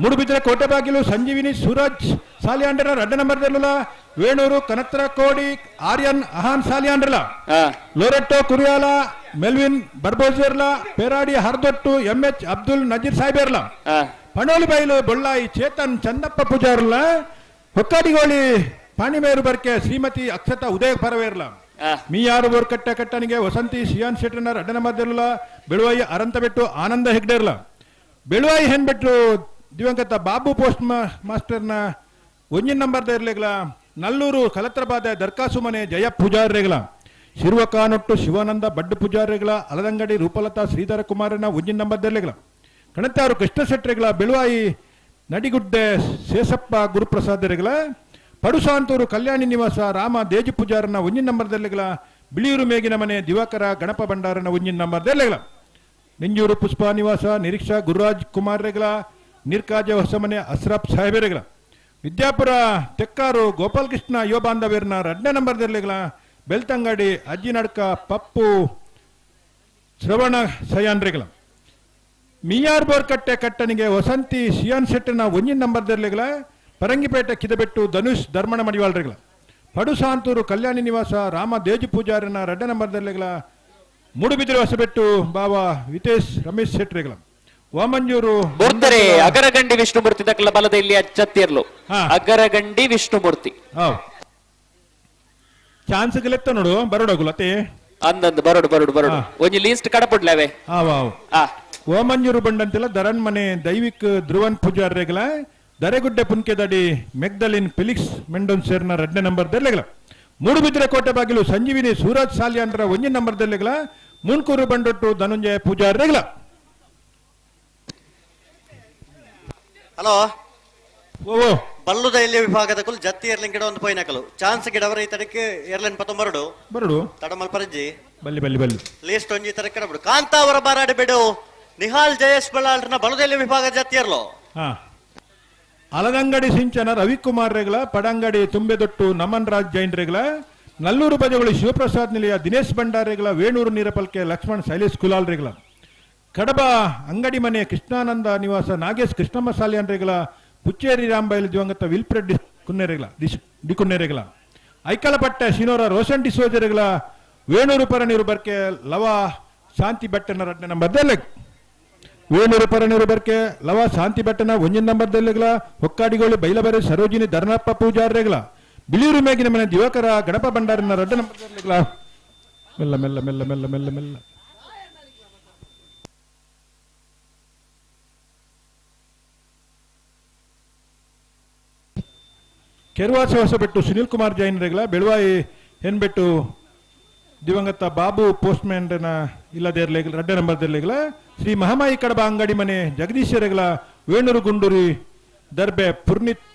ಮೂಡುಬಿದ್ರೆ ಕೋಟೆಬಾಗಿಲು ಸಂಜೀವಿನಿ ಸೂರಜ್ ಸಾಲಿಯಾಂಡರ ಅಡ್ಡ ನಂಬರ್ ಇರಲಿಲ್ಲ. ವೇಣೂರು ಕನತ್ರ ಕೋಡಿ ಆರ್ಯನ್ ಅಹಾನ್ ಸಾಲಿಯಾಂಡ್ರಲ್ಲ. ಲೋರೆಟ್ಟೋ ಕುರಿಯಾಲ ಮೆಲ್ವಿನ್ ಬರ್ಬೋಜರ್ಲ ಪೇರಾಡಿ ಹರ್ದೊಟ್ಟು ಎಂ ಎಚ್ ಅಬ್ದುಲ್ ನಜೀರ್ ಸಾಹೇಬರ್ಲ. ಪಣೋಲಿಬೈಲು ಬೊಳ್ಳಾಯಿ ಚೇತನ್ ಚಂದಪ್ಪ ಪೂಜಾರ್ಲ. ಹೊಕ್ಕಾಡಿಗೋಳಿ ಪಾಣಿಮೇರು ಬರ್ಕೆ ಶ್ರೀಮತಿ ಅಕ್ಷತಾ ಉದಯ ಪರವೇರ್ಲ. ಮೀಯಾರು ಬೋರ್ಕಟ್ಟೆ ಕಟ್ಟನಿಗೆ ವಸಂತಿ ಶಿಯಾನ್ ಶೆಟ್ಟರ್ನ ಅಡ್ಡ ನಂಬರ್ ಇರಲಿಲ್ಲ. ಬೆಳುವಾಯಿ ಅರಂತಬೆಟ್ಟು ಆನಂದ ಹೆಗ್ಡೆ ಇರಲ. ಬೆಳುವಾಯಿ ಹೆಣ್ಬೆಟ್ಟು ದಿವಂಗತ ಬಾಬು ಪೋಸ್ಟ್ ಮಾಸ್ಟರ್ನ ಒಂಜಿನ ನಂಬರ್ ಇರ್ಲಿಗ್ಲ. ನಲ್ಲೂರು ಕಲತ್ರಬಾದ ದರ್ಕಾಸು ಮನೆ ಜಯ ಪೂಜಾರ್ರೆಗಳ. ಶಿರ್ವಕಾನೊಟ್ಟು ಶಿವಾನಂದ ಬಡ್ಡು ಪೂಜಾರ್ರೆಗಳ. ಅಲದಂಗಡಿ ರೂಪಲತಾ ಶ್ರೀಧರ ಕುಮಾರನ ಒಂಜಿನ ನಂಬರ್ ಇರ್ಲಿಗ್ಲ. ಕಣತಾರು ಕೃಷ್ಣ ಶೆಟ್ಟರೆಗಳ. ಬೆಳುವಾಯಿ ನಡಿಗುಡ್ಡೆ ಶೇಷಪ್ಪ ಗುರುಪ್ರಸಾದರೆಗಳ. ಪಡುಸಾಂತೂರು ಕಲ್ಯಾಣಿ ನಿವಾಸ ರಾಮ ದೇಜು ಪೂಜಾರನ ಒಂಜಿನ ನಂಬರ್ದಲ್ಲಿಗಳ. ಬಿಳಿಯೂರು ಮೇಗಿನ ಮನೆ ದಿವಾಕರ ಗಣಪ ಭಂಡಾರನ ಒಂಜಿನ ನಂಬರ್ದಲ್ಲಿಗಳ. ನಿಂಜೂರು ಪುಷ್ಪ ನಿವಾಸ ನಿರೀಕ್ಷಾ ಗುರುರಾಜ್ ಕುಮಾರ್ ರೆಗಳ. ನಿರ್ಕಾಜ ಹೊಸಮನೆ ಅಸ್ರಫ್ ಸಾಹೇಬರೆಗಳ. ವಿದ್ಯಾಪುರ ತೆಕ್ಕಾರು ಗೋಪಾಲಕೃಷ್ಣ ಯುವ ಬಾಂಧವ್ಯರ್ನ ಎರಡನೇ ನಂಬರ್ದಲ್ಲಿಗಳ. ಬೆಳ್ತಂಗಡಿ ಅಜ್ಜಿನಡ್ಕ ಪಪ್ಪು ಶ್ರವಣ ಸಯಾನ್ರೆಗಳ. ಮಿಯಾರ್ ಬೋರ್ಕಟ್ಟೆ ಕಟ್ಟನಿಗೆ ವಸಂತಿ ಸಿಯಾನ್ ಶೆಟ್ಟನ ಒಂಜಿನ ನಂಬರ್ದಲ್ಲಿಗಳ. ಪರಂಗಿಪೇಟೆ ಕಿದಬೆಟ್ಟು ಧನುಷ್ ಧರ್ಮಣ ಮಡಿವಾಳ್ರೆಗಳ. ಪಡುಸಾಂತೂರು ಕಲ್ಯಾಣಿ ನಿವಾಸ ರಾಮ ದೇಜು ಪೂಜಾರನ ಎರಡನೇ ನಂಬರ್ದಲ್ಲಿಗಳ. ಮೂಡುಬಿದಿರೆ ಹೊಸಬೆಟ್ಟು ಬಾವ ವಿತೇಶ್ ರಮೇಶ್ ಶೆಟ್ಟರೆಗಳ. ವಾಮಂಜೂರು ಬರ್ತಾರೆ ಅಗರಗಂಡಿ ವಿಷ್ಣುಮೂರ್ತಿ ದಕ್ಕಲ ಬಲದ ಇಲ್ಲಿ ಅಚ್ಚತ್ತಿರ್ಲು ಅಗರಗಂಡಿ ವಿಷ್ಣುಮೂರ್ತಿ ಚಾನ್ಸ್ ಲೆತ್ತ ನೋಡು ಬರೋಡಗುಲ ಅತ್ತೆ ಅಂದಂದು ಬರೋಡು ಬರೋಡು ಬರೋಡು ಒಂಜಿ ಲೀಸ್ಟ್ ಕಡಪುಡ್ಲವೆ. ಓಮಂಜೂರು ಬಂಡಂತೆಲ್ಲ ದರನ್ ಮನೆ ದೈವಿಕ್ ಧ್ರುವನ್ ಪೂಜಾರ್ರೆಗಳ. ದರೆಗುಡ್ಡೆ ಪುನ್ಕೆದಡಿ ಮೆಗ್ದಲಿನ್ ಫಿಲಿಕ್ಸ್ ಮೆಂಡೋನ್ ಸೇರ್ನ ಎರಡನೇ ನಂಬರ್ ದೆಲ್ಲೆಗಳ. ಮೂಡುಬಿದ್ರೆ ಕೋಟೆ ಬಾಗಿಲು ಸಂಜೀವಿನಿ ಸೂರಜ್ ಸಾಲಿಯಾನ್ರ ಒಂಜಿನ ನಂಬರ್ ದೆಲ್ಲೆಗಳ. ಮುನ್ಕೂರು ಬಂಡೊಟ್ಟು ಧನುಂಜಯ ಪೂಜಾರ್ರೆಗಳ. ಹಲೋ ಬಲ್ಲುದ ಎಲ್ಲಿ ವಿಭಾಗದ ಕುಲ್ ಜತ್ತಿ ಏರ್ಲಿಂಗ್ ಗಿಡ ಒಂದು ಪೋಯಿನಕಲು ಚಾನ್ಸ್ ಗಿಡವರ ಈ ತಡಕ್ಕೆ ಏರ್ಲೈನ್ ಪತ್ತೊಂಬರಡು ಬರಡು ತಡಮಲ್ ಪರಂಜಿ ಬಲ್ಲಿ ಬಲ್ಲಿ ಬಲ್ಲಿ ಲೀಸ್ಟ್ ಒಂಜಿ ತಡಕ್ಕೆ ಕಡಬಿಡು. ಕಾಂತಾವರ ಬಾರಾಡಿ ಬಿಡು ನಿಹಾಲ್ ಜಯೇಶ್ ಬಳ್ಳಾಳ್ರನ ಬಲುದೆಲ್ಲಿ ವಿಭಾಗ ಜತ್ತಿ ಏರ್ಲೋ. ಅಲದಂಗಡಿ ಸಿಂಚನ ರವಿಕುಮಾರ್ ರೆಗಳ. ಪಡಂಗಡಿ ತುಂಬೆದೊಟ್ಟು ನಮನ್ ರಾಜ್ ಜೈನ್ ರೆಗಳ. ನಲ್ಲೂರು ಬಜಗಳು ಶಿವಪ್ರಸಾದ್ ನಿಲಯ ದಿನೇಶ್ ಭಂಡಾರೆಗಳ. ವೇಣೂರು ನೀರಪಲ್ಕೆ ಲಕ್ಷ್ಮಣ್ ಶೈಲೇಶ್ ಕುಲಾಲ್ ರೆಗಳ. ಕಡಬ ಅಂಗಡಿ ಮನೆ ಕೃಷ್ಣಾನಂದ ನಿವಾಸ ನಾಗೇಶ್ ಕೃಷ್ಣಮ್ಮ ಸಾಲಿಯಾನ್ ರೆಗಳ. ಪುಚ್ಚೇರಿ ರಾಂಬೈಲ್ ದಿವಂಗತ ವಿಲ್ಫ್ರೆಡ್ ಕುನ್ನೆರೆಗಳ ಡಿ ಕುನ್ನೆರೆಗಳ. ಐಕಲಪಟ್ಟೆ ಶಿನೋರ ರೋಷನ್ ಡಿಸೋಜರೆಗಳ. ವೇಣೂರು ಪರನೀರು ಬರ್ಕೆ ಲವ ಶಾಂತಿ ಭಟ್ಟನ ಎರಡನೇ ನಂಬರ್ ದೆಲ್ಲೆಗ್. ವೇಣೂರು ಪರನೀರು ಬರ್ಕೆ ಲವ ಶಾಂತಿ ಭಟ್ಟನ ಒಂಜಿನ ನಂಬರ್ ದೆಲ್ಲೆಗಳ. ಹೊಕ್ಕಾಡಿಗೋಳಿ ಬೈಲಬರೆ ಸರೋಜಿನಿ ಧರ್ಮಪ್ಪ ಪೂಜಾರ್ರೆಗಳ. ಬಿಳಿಯೂರು ಮೇಗಿನ ಮನೆ ದಿವಾಕರ ಗಣಪ ಭಂಡಾರನ ಎರಡನೇ ನಂಬರ್ ದೆಲ್ಲೆಗಳ. ಮೆಲ್ಲ ಮೆಲ್ಲ ಮೆಲ್ಲ ಮೆಲ್ಲ ಮೆಲ್ಲ ಮೆಲ್ಲ ಕೆರುವಾಸ ಹೊಸಬೆಟ್ಟು ಸುನಿಲ್ ಕುಮಾರ್ ಜೈನ್ ರೆಗಳ. ಬೆಳುವಾಯಿ ಹೆಣ್ಬೆಟ್ಟು ದಿವಂಗತ ಬಾಬು ಪೋಸ್ಟ್ ಮ್ಯಾನ್ ಇಲ್ಲದೇರ್ಲೆಗಳ ಎರಡನೇ ನಂಬರ್ ದೆಲ್ಲೆಗಳ. ಶ್ರೀ ಮಹಾಮಾಯಿ ಕಡಬ ಅಂಗಡಿ ಮನೆ ಜಗದೀಶ್ ರೆಗಳ. ವೇಣೂರು ಗುಂಡೂರಿ ದರ್ಬೆ ಪೂರ್ಣಿತ್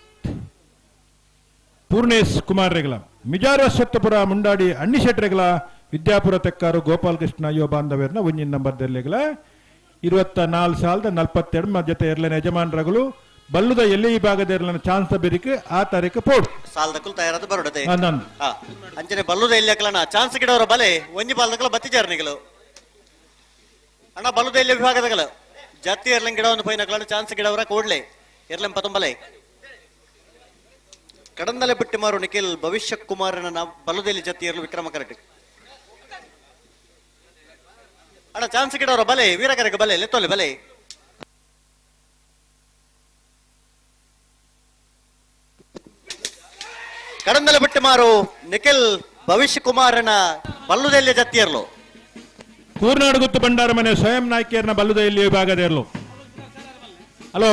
ಪೂರ್ಣೇಶ್ ಕುಮಾರ್ ರೆಗಳ. ಮಿಜಾರು ಅಶ್ವತ್ಥಪುರ ಮುಂಡಾಡಿ ಅಣ್ಣಿಶೆಟ್ ರೆಗಳ. ವಿದ್ಯಾಪುರ ತೆಕ್ಕಾರು ಗೋಪಾಲಕೃಷ್ಣ ಯುವ ಬಾಂಧವ್ಯರ್ನ ಒಂಜಿನ ನಂಬರ್ ದೆಲ್ಲೆಗಳ. 24,042 ಜೊತೆ ಎರ್ಲನ ಯಜಮಾನರಗಳು ಬಲ್ಲುದ ಎಲ್ಲಿ ಈ ಭಾಗದ ಎರ್ಲನ ಚಾನ್ಸ್ ಬೆರಿಕೆ ಆ ತಾರೀಕು ಪೋಡು ಸಾಲದಕ್ಕೂ ತಯಾರಾದ ಬರೋಡತೆ. ಅಂಚನೆ ಬಲ್ಲುದ ಎಲ್ಲಿ ಹಾಕಲಣ ಚಾನ್ಸ್ ಗಿಡವರ ಬಲೆ ಒಂಜಿ ಬಾಲದಕ್ಕಲ ಬತ್ತಿಜಾರನಿಗಳು ಅಣ್ಣ. ಬಲ್ಲುದ ಎಲ್ಲಿ ವಿಭಾಗದಗಲ ಜಾತಿ ಎರ್ಲನ್ ಗಿಡವನ್ನು ಪೈನಕಲಣ ಚಾನ್ಸ್ ಗಿಡವರ ಕೂಡ್ಲೆ ಎರ್ಲನ್ ಪತೊಂಬಲೆ ಕಡಂದಲೆ ಬಿಟ್ಟಿ ಮಾರು ನಿಖಿಲ್ ಭವಿಷ್ಯ ಕುಮಾರನ ಬಲ್ಲುದೆಲ್ಲಿ ಜತ್ತಿ ಎರ್ಲು ವಿಕ್ರಮ ಕರೆಕ್ಟ್ ಅಣ್ಣ. ಚಾನ್ಸ್ ಗಿಡವರ ಬಲೆ ವೀರಕರಕ್ಕೆ ಬಲೆ ಲೆತ್ತೋಲೆ ಬಲೆ ಕಡಂದಲೆ ಬಿಟ್ಟು ಮಾರು ನಿಖಿಲ್ ಭವಿಷ್ಯ ಕುಮಾರನ ಬಲ್ಲುದೆಲ್ಲಿ ಜತ್ತಿಯರ್ಲು. ಕೂರ್ನಾಡು ಗುತ್ತು ಭಂಡಾರ ಮನೆ ಸ್ವಯಂ ನಾಯ್ಕಿಯರ್ನ ಬಲ್ಲುದೆಲ್ಲಿ ವಿಭಾಗದ ಇರ್ಲು. ಹಲೋ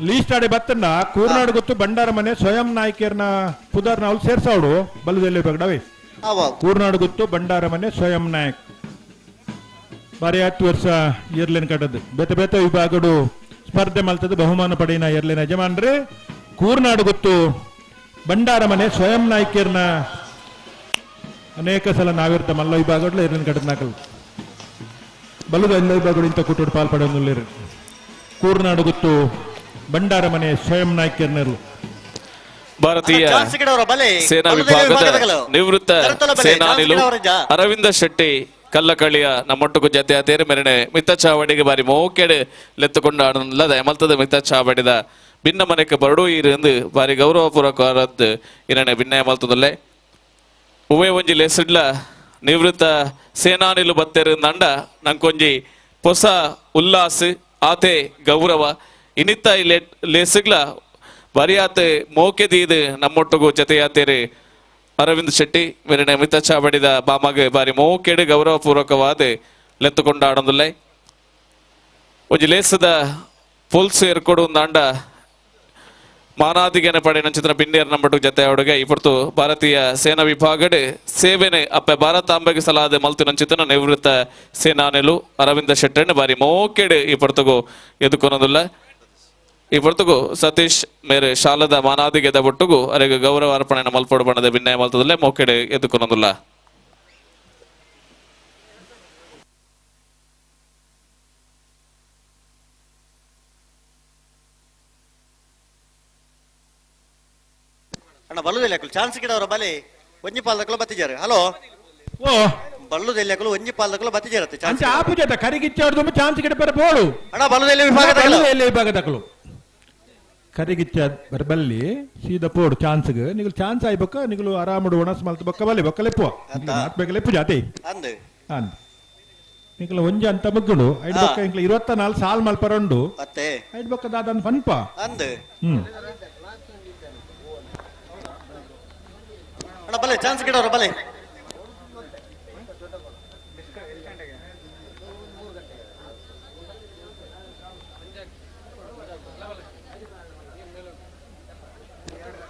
ಲೀಸ್ಟ್ ಆಡಿ ಬತ್ತಣ್ಣ. ಕೂರ್ನಾಡು ಗುತ್ತು ಭಂಡಾರ ಮನೆ ಸ್ವಯಂ ನಾಯ್ಕಿಯರ್ನ ಪುದರ್ನ ಅವ್ರು ಸೇರ್ಸಾವಡು ಬಲ್ಲುದೆಲ್ಲಿ ವಿಭಾಗಡವೆ. ಕೂರ್ನಾಡು ಗುತ್ತು ಭಂಡಾರ ಮನೆ ಸ್ವಯಂ ನಾಯಕ್ ಬಾರಿ 10 ವರ್ಷ ಏರ್ಲೇನ್ ಕಟ್ಟದ್ದು ಬೇತೆ ಬೇತೆ ವಿಭಾಗಡು ಸ್ಪರ್ಧೆ ಮಲ್ತದ್ದು ಬಹುಮಾನ ಪಡೆಯಿನ ಏರ್ಲೇನ್ ಯಜಮಾನ್ರೆ. ಕೂರ್ನಾಡು ಗುತ್ತು ಭಂಡಾರ ಮನೆ ಸ್ವಯಂ ನಾಯ್ಕಿಯರ್ನ ಅನೇಕ ಸಲ ನಾವಿರ್ತ ಮಲ್ಲ ವಿಭಾಗಗಳು ಏರ್ಲೇನ್ ಕಟ್ಟದ್ ನಾಕಲ್. ಬಲ್ಲುದ ಎಲ್ಲ ವಿಭಾಗಗಳು ಇಂಥ ಕೂಟೋಡು ಪಾಲ್ಪಡೊಂದುಲ್ಲೆರ್ ಕೂರ್ನಾಡು ಗುತ್ತು ಭಂಡಾರ ಮನೆ ಸ್ವಯಂ ನಾಯ್ಕರ್ನರು ಭಾರತೀಯ ಸೇನಾ ವಿಭಾಗದ ನಿವೃತ್ತ ಸೇನಾನಿಲು ಅರವಿಂದ ಶೆಟ್ಟಿ ಕಲ್ಲಕಳಿಯ ನಮ್ಮೊಟ್ಟುಕು ಜತೆ ತೇರು ಮೆರಣೆ ಮಿತ್ತ ಚಾವಡಿಗೆ ಬಾರಿ ಮೋಕೆಡೆ ಲೆತ್ತುಕೊಂಡು ಆಡಲ್ಲ ದಯಮಲ್ತದ ಮಿತ್ತ ಚಾವಡಿದ ಭಿನ್ನ ಮನೆಗೆ ಬರಡು ಇருந்து ಬಾರಿ ಗೌರವಪೂರ್ವಕವಾದದ್ದು ಇರಣೆ ಭಿನ್ನ ಮಲ್ತದಲ್ಲೇ ಉವೆ ಒಂಜಿ ಲೆಸಿಡ್ಲ ನಿವೃತ್ತ ಸೇನಾನಿಲು ಬತ್ತೆರು ನಂಡ ನಂಕೊಂಜಿ ಹೊಸ ಉಲ್ಲಾಸ ಆತೆ ಗೌರವ ಇನ್ನಿತ್ತ ಲೇಸುಗ್ಲ ಬರಿಯಾತೆ ಮೋಕೆದೀದು ನಮ್ಮೊಟ್ಟುಗು ಜತೆಯಾತೇರಿ ಅರವಿಂದ್ ಶೆಟ್ಟಿ ಮೆರಿನ ಮಿತ ಚಾವಡಿದ ಬಾಮಗ್ ಬಾರಿ ಮೋಕೆಡು ಗೌರವಪೂರ್ವಕವಾದ ಲೆತ್ತುಕೊಂಡಾಡೊಂದುಲ್ಲೆ ಒಂಜಿ ಲೇಸದ ಪುಲ್ಸ್ ಏರ್ಕೊಡು ನಾಂಡ ಮಾನಾದಿಗೆನ ಪಡೆಯ ಚಿತ್ರ ಬಿಂಡಿಯರ್ ನಂಬಟ್ಟು ಜತೆ ಅವಡುಗೆ ಇಪ್ಪತ್ತು ಭಾರತೀಯ ಸೇನಾ ವಿಭಾಗಡೆ ಸೇವೆನೆ ಅಪ್ಪೆ ಭಾರತಾಂಬೆಗೆ ಸಲಾದ ಮಲ್ತಿನ ಚಿತ್ರನ ನಿವೃತ್ತ ಸೇನಾನೆಲು ಅರವಿಂದ ಶೆಟ್ಟಣ್ಣ ಬಾರಿ ಮೋಕೆಡು ಈ ಪರ್ತಗು ಎದುಕೊನದುಲ್ಲ ಈ ಪರ್ತಗು ಸತೀಶ್ ಮೇರೆ ಶಾಲದ ಮಾನಾದಿಗೆದ ಒಟ್ಟುಗು ಅರೆಗೆ ಗೌರವ ಅರ್ಪಣೆ ಮಲ್ಪೊಡು ಬಣ್ಣದ ಭಿನ್ನಯ ಮಲ್ತದಲ್ಲೇ ಮೋಕೆಡು ಎದುಕೊನದುಲ್ಲ. ಅಣ್ಣ ಬಲ್ಲುದೆಲ್ಲಿ ಚಾನ್ಸ್ ಗಿಡವರ ಬಲೆ ಒಂಜಿ ಪಾಲ್ದಕ್ಕಲು ಬತ್ತಿಜಾರು. ಹಲೋ ಓ ಬಲ್ಲುದೆಲ್ಲಿ ಒಂಜಿ ಪಾಲ್ದಕ್ಕಲು ಬತ್ತಿಜಾರತ್ತೆ ಚಾನ್ಸ್ ಆಪುಜತ ಕರಿಗಿಚ್ಚ ಚಾನ್ಸ್ ಗಿಡ ಬರ ಬೋಳು ಅಣ್ಣ ಬಲ್ಲುದೆಲ್ಲಿ ವಿಭಾಗದ ವಿಭಾಗದಕ್ಕಲು ಕರಿಗಿಚ್ಚ ಬರಬಲ್ಲಿ ಸೀದಾ ಪೋಡು ಚಾನ್ಸ್ಗೆ ನಿಗಲು ಚಾನ್ಸ್ ಆಯ್ಬಕ್ಕ ನಿಗಲು ಆರಾಮಡು ಒಣಸ್ ಮಲ್ತ ಬೊಕ್ಕ ಬಲ್ಲಿ ಬೊಕ್ಕ ಲೆಪ್ಪು ನಾಟ್ಬೇಕ ಲೆಪ್ಪು ಜಾತಿ ಅಂದ್ ಅಂದ್ ನಿಗಲ ಒಂಜಿ ಅಂತ ಬಗ್ಗುಡು ಐಡ್ ಬೊಕ್ಕ ಇಂಕ್ಲ 24 ಸಾಲ್ ಮಲ್ಪರಂಡು ಅತ್ತೆ ಐಡ್ ಬೊಕ್ಕ ದಾದನ್ ಫನ್ಪ ಅಂದ್ ಅಣ್ಣ ಬಲೆ ಚಾನ್ಸ್ ಗಿಡವರ ಬಲೆ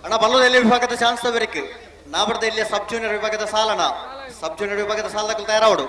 ಅಣ್ಣ ಬಲ್ಲುದೆಲ್ಲಿ ವಿಭಾಗದ ಚಾನ್ಸ್ ತಗೋಬೇಕು ನಾಬರ್ದ ಇಲ್ಲಿ ಸಬ್ ಜೂನಿಯರ್ ವಿಭಾಗದ ಸಾಲಣ ಸಬ್ ಜೂನಿಯರ್ ವಿಭಾಗದ ಸಾಲದಕ್ಕಲು ತಯಾರಾವಡು.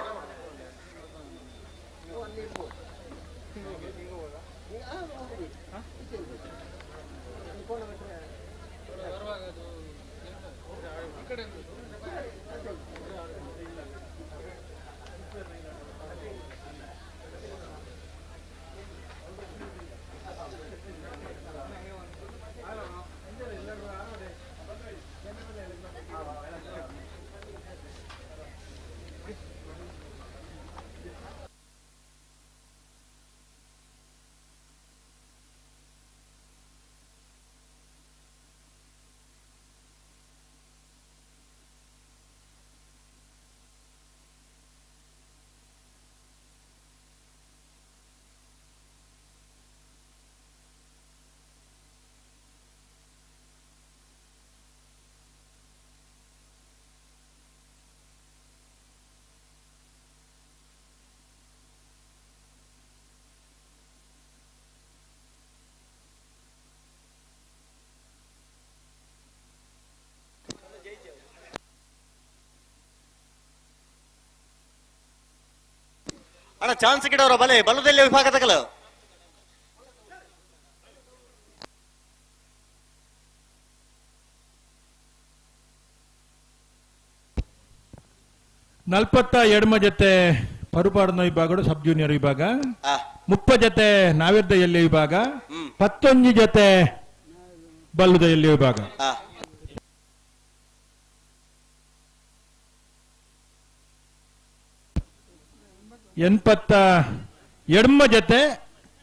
ಅಣ್ಣ ಚಾನ್ಸ್ ಗಿಡವರ ಬಲೆ ಬಲ್ಲದಲ್ಲಿ ವಿಭಾಗದಗಲು ನಲ್ಪತ್ತ ಎಡಮ ಜೊತೆ ಪರುಪಾಡನ ವಿಭಾಗಗಳು ಸಬ್ ಜೂನಿಯರ್ ವಿಭಾಗ, 30 ಜೊತೆ ನಾವಿರ್ದ ಎಲ್ಲಿ ವಿಭಾಗ, 11 ಜೊತೆ ಬಲ್ಲುದ ಎಲ್ಲಿ ವಿಭಾಗ. 88 ಜೊತೆ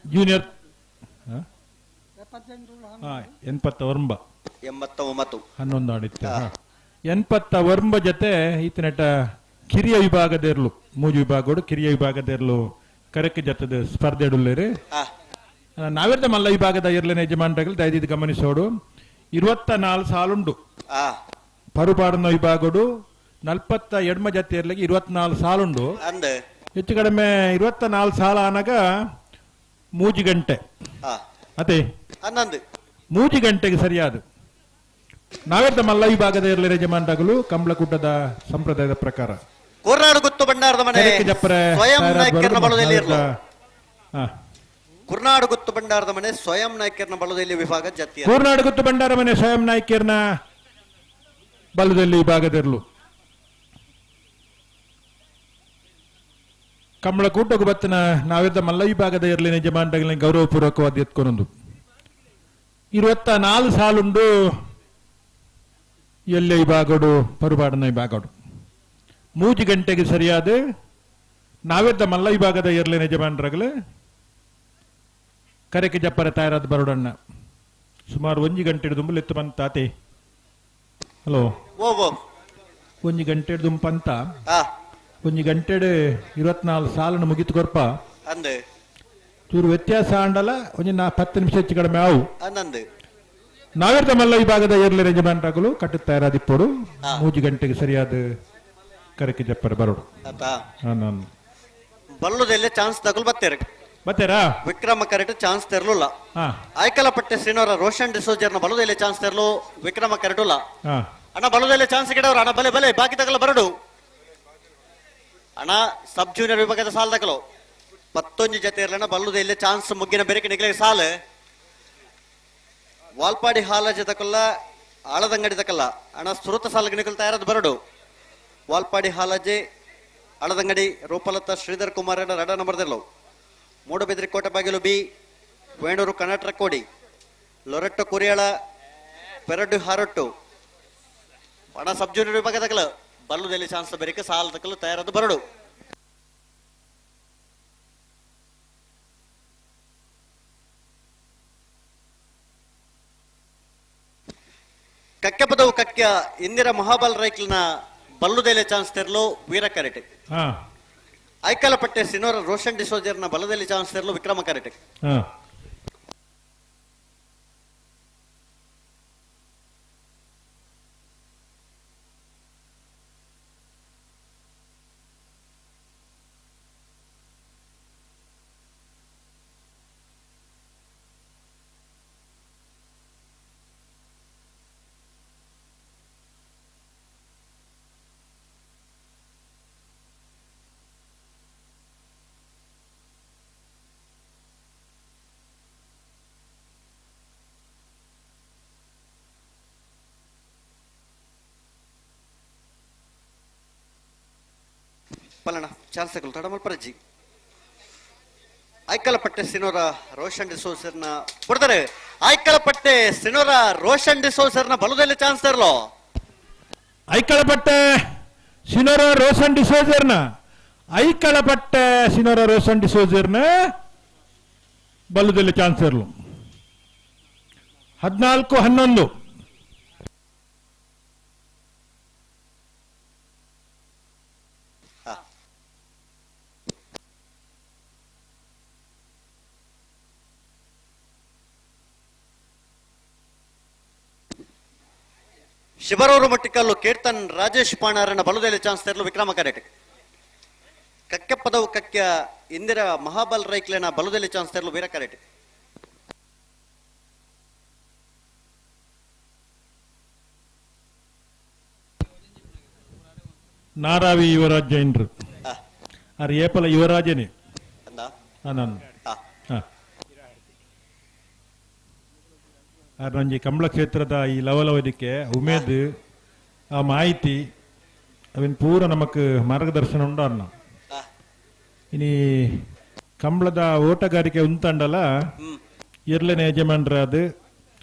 ಜೂನಿಯರ್ 89 89 11 ಆಡಿತ್ತು. 89 ಜೊತೆ ಈತನೆಟ ಕಿರಿಯ ವಿಭಾಗದಿರ್ಲು ಮೂಜು ವಿಭಾಗಗಳು ಕಿರಿಯ ವಿಭಾಗದಿರ್ಲು ಕರಕ್ಕೆ ಜೊತೆದ ಸ್ಪರ್ಧೆ ಇಡುಲ್ಲೇರಿ. ನಾವಿರ್ದ ಮಲ್ಲ ವಿಭಾಗದ ಇರ್ಲೇನೆ ಯಜಮಾನ್ರಗಳು ದಯದಿದ್ದು ಗಮನಿಸೋಡು. 24 ಸಾಲುಂಡು ಪರುಪಾಡನ ವಿಭಾಗಡು 42 ಜೊತೆ ಇರ್ಲಿಕ್ಕೆ 24 ಸಾಲುಂಡು. ಹೆಚ್ಚು ಕಡಿಮೆ 24 ಸಾಲ ಆನಾಗ 3 ಗಂಟೆ ಅದೇ 3 ಗಂಟೆಗೆ ಸರಿಯಾದ ನಾವಿರ್ದ ಮಲ್ಲ ವಿಭಾಗದ ಇರಲಿ ಯಜಮಾನ್ರಾಗಲು ಕಂಬಳಕೂಟದ ಸಂಪ್ರದಾಯದ ಪ್ರಕಾರ ಕುರ್ನಾಡು ಗುತ್ತು ಭಂಡಾರದ ಮನೆ ಸ್ವಯಂ ನಾಯ್ಕರ್ನ ಬಳದಲ್ಲಿ ಇರಲು ಕುರ್ನಾಡು ಗುತ್ತು ಭಂಡಾರದ ಮನೆ ಸ್ವಯಂ ನಾಯ್ಕರ್ನ ಬಳದಲ್ಲಿ ವಿಭಾಗ ಜಾತಿಯ ಕುರ್ನಾಡು ಗುತ್ತು ಭಂಡಾರ ಮನೆ ಸ್ವಯಂ ನಾಯ್ಕರ್ನ ಬಲದಲ್ಲಿ ವಿಭಾಗದಿರಲು. ಕಂಬಳ ಕೂಟకు ಬತ್ತಿನ ನಾವಿದ್ದ ಮಲ್ಲ ವಿಭಾಗದ ಇರಲಿ ಯಜಮಾನಗಳ ಗೌರವಪೂರ್ವಕವಾಗಿ ಎತ್ಕೊಂಡು 24 ಸಾಲುಂಡು ಎಲ್ಲೆ ವಿಭಾಗಡು ಪರುಬಾಡನ ವಿಭಾಗಡು 3 ಗಂಟೆಗೆ ಸರಿಯಾದ ನಾವೆದ್ದ ಮಲ್ಲ ವಿಭಾಗದ ಇರಲಿ ಯಜಮಾನರಾಗಲೇ ಕರೆಕೆ ಜಪ್ಪರ ತಯಾರಾದ ಬರೋಡಣ್ಣ ಸುಮಾರು 1 ಗಂಟೆ ದುಂಬಲಿತ್ತು ಬಂತಾತೆ. ಹಲೋ, 1 ಗಂಟೆ ದುಂಪಂತ 1 ಗಂಟೆ 24 ಸಾಲನ್ನು ಮುಗಿತು ಕೊರ್ಪ ಚೂರು ವ್ಯತ್ಯಾಸ ಆಂಡಲ ಒಂಜಿ 10 ನಿಮಿಷ ಹೆಚ್ಚು ಕಡಿಮೆ ಆವು. ನಾವಿರ್ದ ಮಲ್ಲ ವಿಭಾಗದ ಏರ್ಲೆ ಯಜಮಾನರಾಗಲು ಕಟ್ಟು ತಯಾರಾದಿಪ್ಪೋಡು 3 ಗಂಟೆಗೆ ಸರಿಯಾದ ಕರೆಕೆ ಜಪ್ಪರ ಬರೋಡು. ಬಲ್ಲುದೆಲ್ಲ ಚಾನ್ಸ್ ತಗೊಳ್ ಬತ್ತೇರ ಬತ್ತೇರಾ ವಿಕ್ರಮ ಕರೆಕ್ಟ್ ಚಾನ್ಸ್ ತೆರಲಿಲ್ಲ. ಆಯ್ಕಲ ಪಟ್ಟೆ ಶ್ರೀನವರ ರೋಷನ್ ಡಿಸೋಜರ್ನ ಬಲುದೆಲ್ಲ ಚಾನ್ಸ್ ತೆರಲು ವಿಕ್ರಮ ಕರೆಟುಲ್ಲ. ಅಣ್ಣ ಬಲುದೆಲ್ಲ ಚಾನ್ಸ್ ಗಿಡವ್ರ ಅಣ್ಣ ಬಲೆ ಬಲೆ ಬಾಕಿ ತಗಲ ಬರಡು ಅಣ್ಣ. ಸಬ್ ಜೂನಿಯರ್ ವಿಭಾಗದ ಸಾಲ್ ತಗಲು 11 ಜೊತೆ ಇರಲಣ್ಣ. ಬಲ್ಲುದೆಲ್ಲ ಚಾನ್ಸ್ ಮುಗ್ಗಿನ ಬೆರಕೆ ನಿಗಲಿಗೆ ಸಾಲು ವಾಲ್ಪಾಡಿ ಹಾಲ ಜೊತೆಕಲ್ಲ ಆಳದಂಗಡಿ ತಕಲ್ಲ ಅಣ್ಣ ಸುರುತ ಸಾಲಿಗೆ ನಿಗಲ್ ತಯಾರದು ಬರಡು. ವಾಲ್ಪಾಡಿ ಹಾಲಜೆ ಆಳದಂಗಡಿ ರೂಪಲತಾ ಶ್ರೀಧರ್ ಕುಮಾರ್ ಅಣ್ಣ ರಡ ನಂಬರ್ದೆಲ್ಲವು. ಮೂಡಬಿದ್ರಿ ಕೋಟೆಬಾಗಿಲು ಬಿ ವೇಣೂರು ಕರ್ನಾಟಕ ಕೋಡಿ ಲೊರೆಟ್ಟೊ ಕುರಿಯಾಳ ಪೆರಡು ಹಾರೊಟ್ಟು ಅಣ್ಣ ಸಬ್ ಜೂನಿಯರ್ ವಿಭಾಗ ತಕಲು ಬಲ್ಲುದಲ್ಲಿ ಚಾನ್ಸ್ ಬೆರಿಕೆ ಸಾಲ ತಕಲು ತಯಾರದು ಬರಡು. ಕಕ್ಕೆಪದವು ಕಕ್ಯ ಇಂದಿರಾ ಮಹಾಬಲ್ ರೈಕ್ಲಿನ ಬಲ್ಲುದೆಲೆ ಚಾನ್ಸ್ ತೆರಲು ವೀರ ಕರೆಟೆ. ಐಕಲಪಟ್ಟೆ ಸಿನೋರ ರೋಷನ್ ಡಿಸೋಜರ್ನ ಬಲದಲ್ಲಿ ಚಾನ್ಸ್ ತೆರಲು ವಿಕ್ರಮ ಕರೆಟೆ. ಪಲಣ ಚಾನ್ಸ್ ತಗೊಳ್ಳು ತಡಮಲ್ ಪರಜ್ಜಿ ಐಕಲಪಟ್ಟೆ ಸಿನೋರ ರೋಷನ್ ಡಿಸೋಸರ್ನ ಕೊಡ್ತಾರೆ. ಐಕಲಪಟ್ಟೆ ಸಿನೋರ ರೋಷನ್ ಡಿಸೋಸರ್ನ ಬಲದಲ್ಲಿ ಚಾನ್ಸ್ ತರಲು ಐಕಲಪಟ್ಟೆ ಸಿನೋರ ರೋಷನ್ ಡಿಸೋಸರ್ನ ಐಕಲಪಟ್ಟೆ ಸಿನೋರ ರೋಷನ್ ಡಿಸೋಸರ್ನ ಬಲದಲ್ಲಿ ಚಾನ್ಸ್ ತರಲು 14-11. ಶಿಬರೂರು ಮಟ್ಟಿಕಲ್ಲು ಕೀರ್ತನ್ ರಾಜೇಶ್ ಪಾಣಾರನ ಬಲದಲ್ಲಿ ಚಾನ್ಸ್ ತೆರಲು ವಿಕ್ರಮ ಕರೆಟ್. ಕಕ್ಕೆಪದವು ಕಕ್ಯ ಇಂದಿರಾ ಮಹಾಬಲ್ ರೈಕ್ಲೆನ ಬಲದಲ್ಲಿ ಚಾನ್ಸ್ ತೆರಲು ವೀರ ಕರೆಟ್. ನಾರಾವಿ ಯುವರಾಜ್ ಜೈನ್ರು ಅರ್ ಏಪಲ ಯುವರಾಜನೇ ನಂಜಿ ಕಂಬಳ ಕ್ಷೇತ್ರದ ಈ ಲವಲವದಿಕ್ಕೆ ಉಮೇದ್ ಆ ಮಾಹಿತಿ ಅವನ್ ಪೂರ ನಮಕ್ ಮಾರ್ಗದರ್ಶನ ಉಂಡು ಅನ್ನ. ಇನಿ ಕಂಬಳದ ಓಟಗಾರಿಕೆ ಉಂತಂಡಲ ಎರ್ಲೆನ ಯಜಮಾನ್ರ ಅದು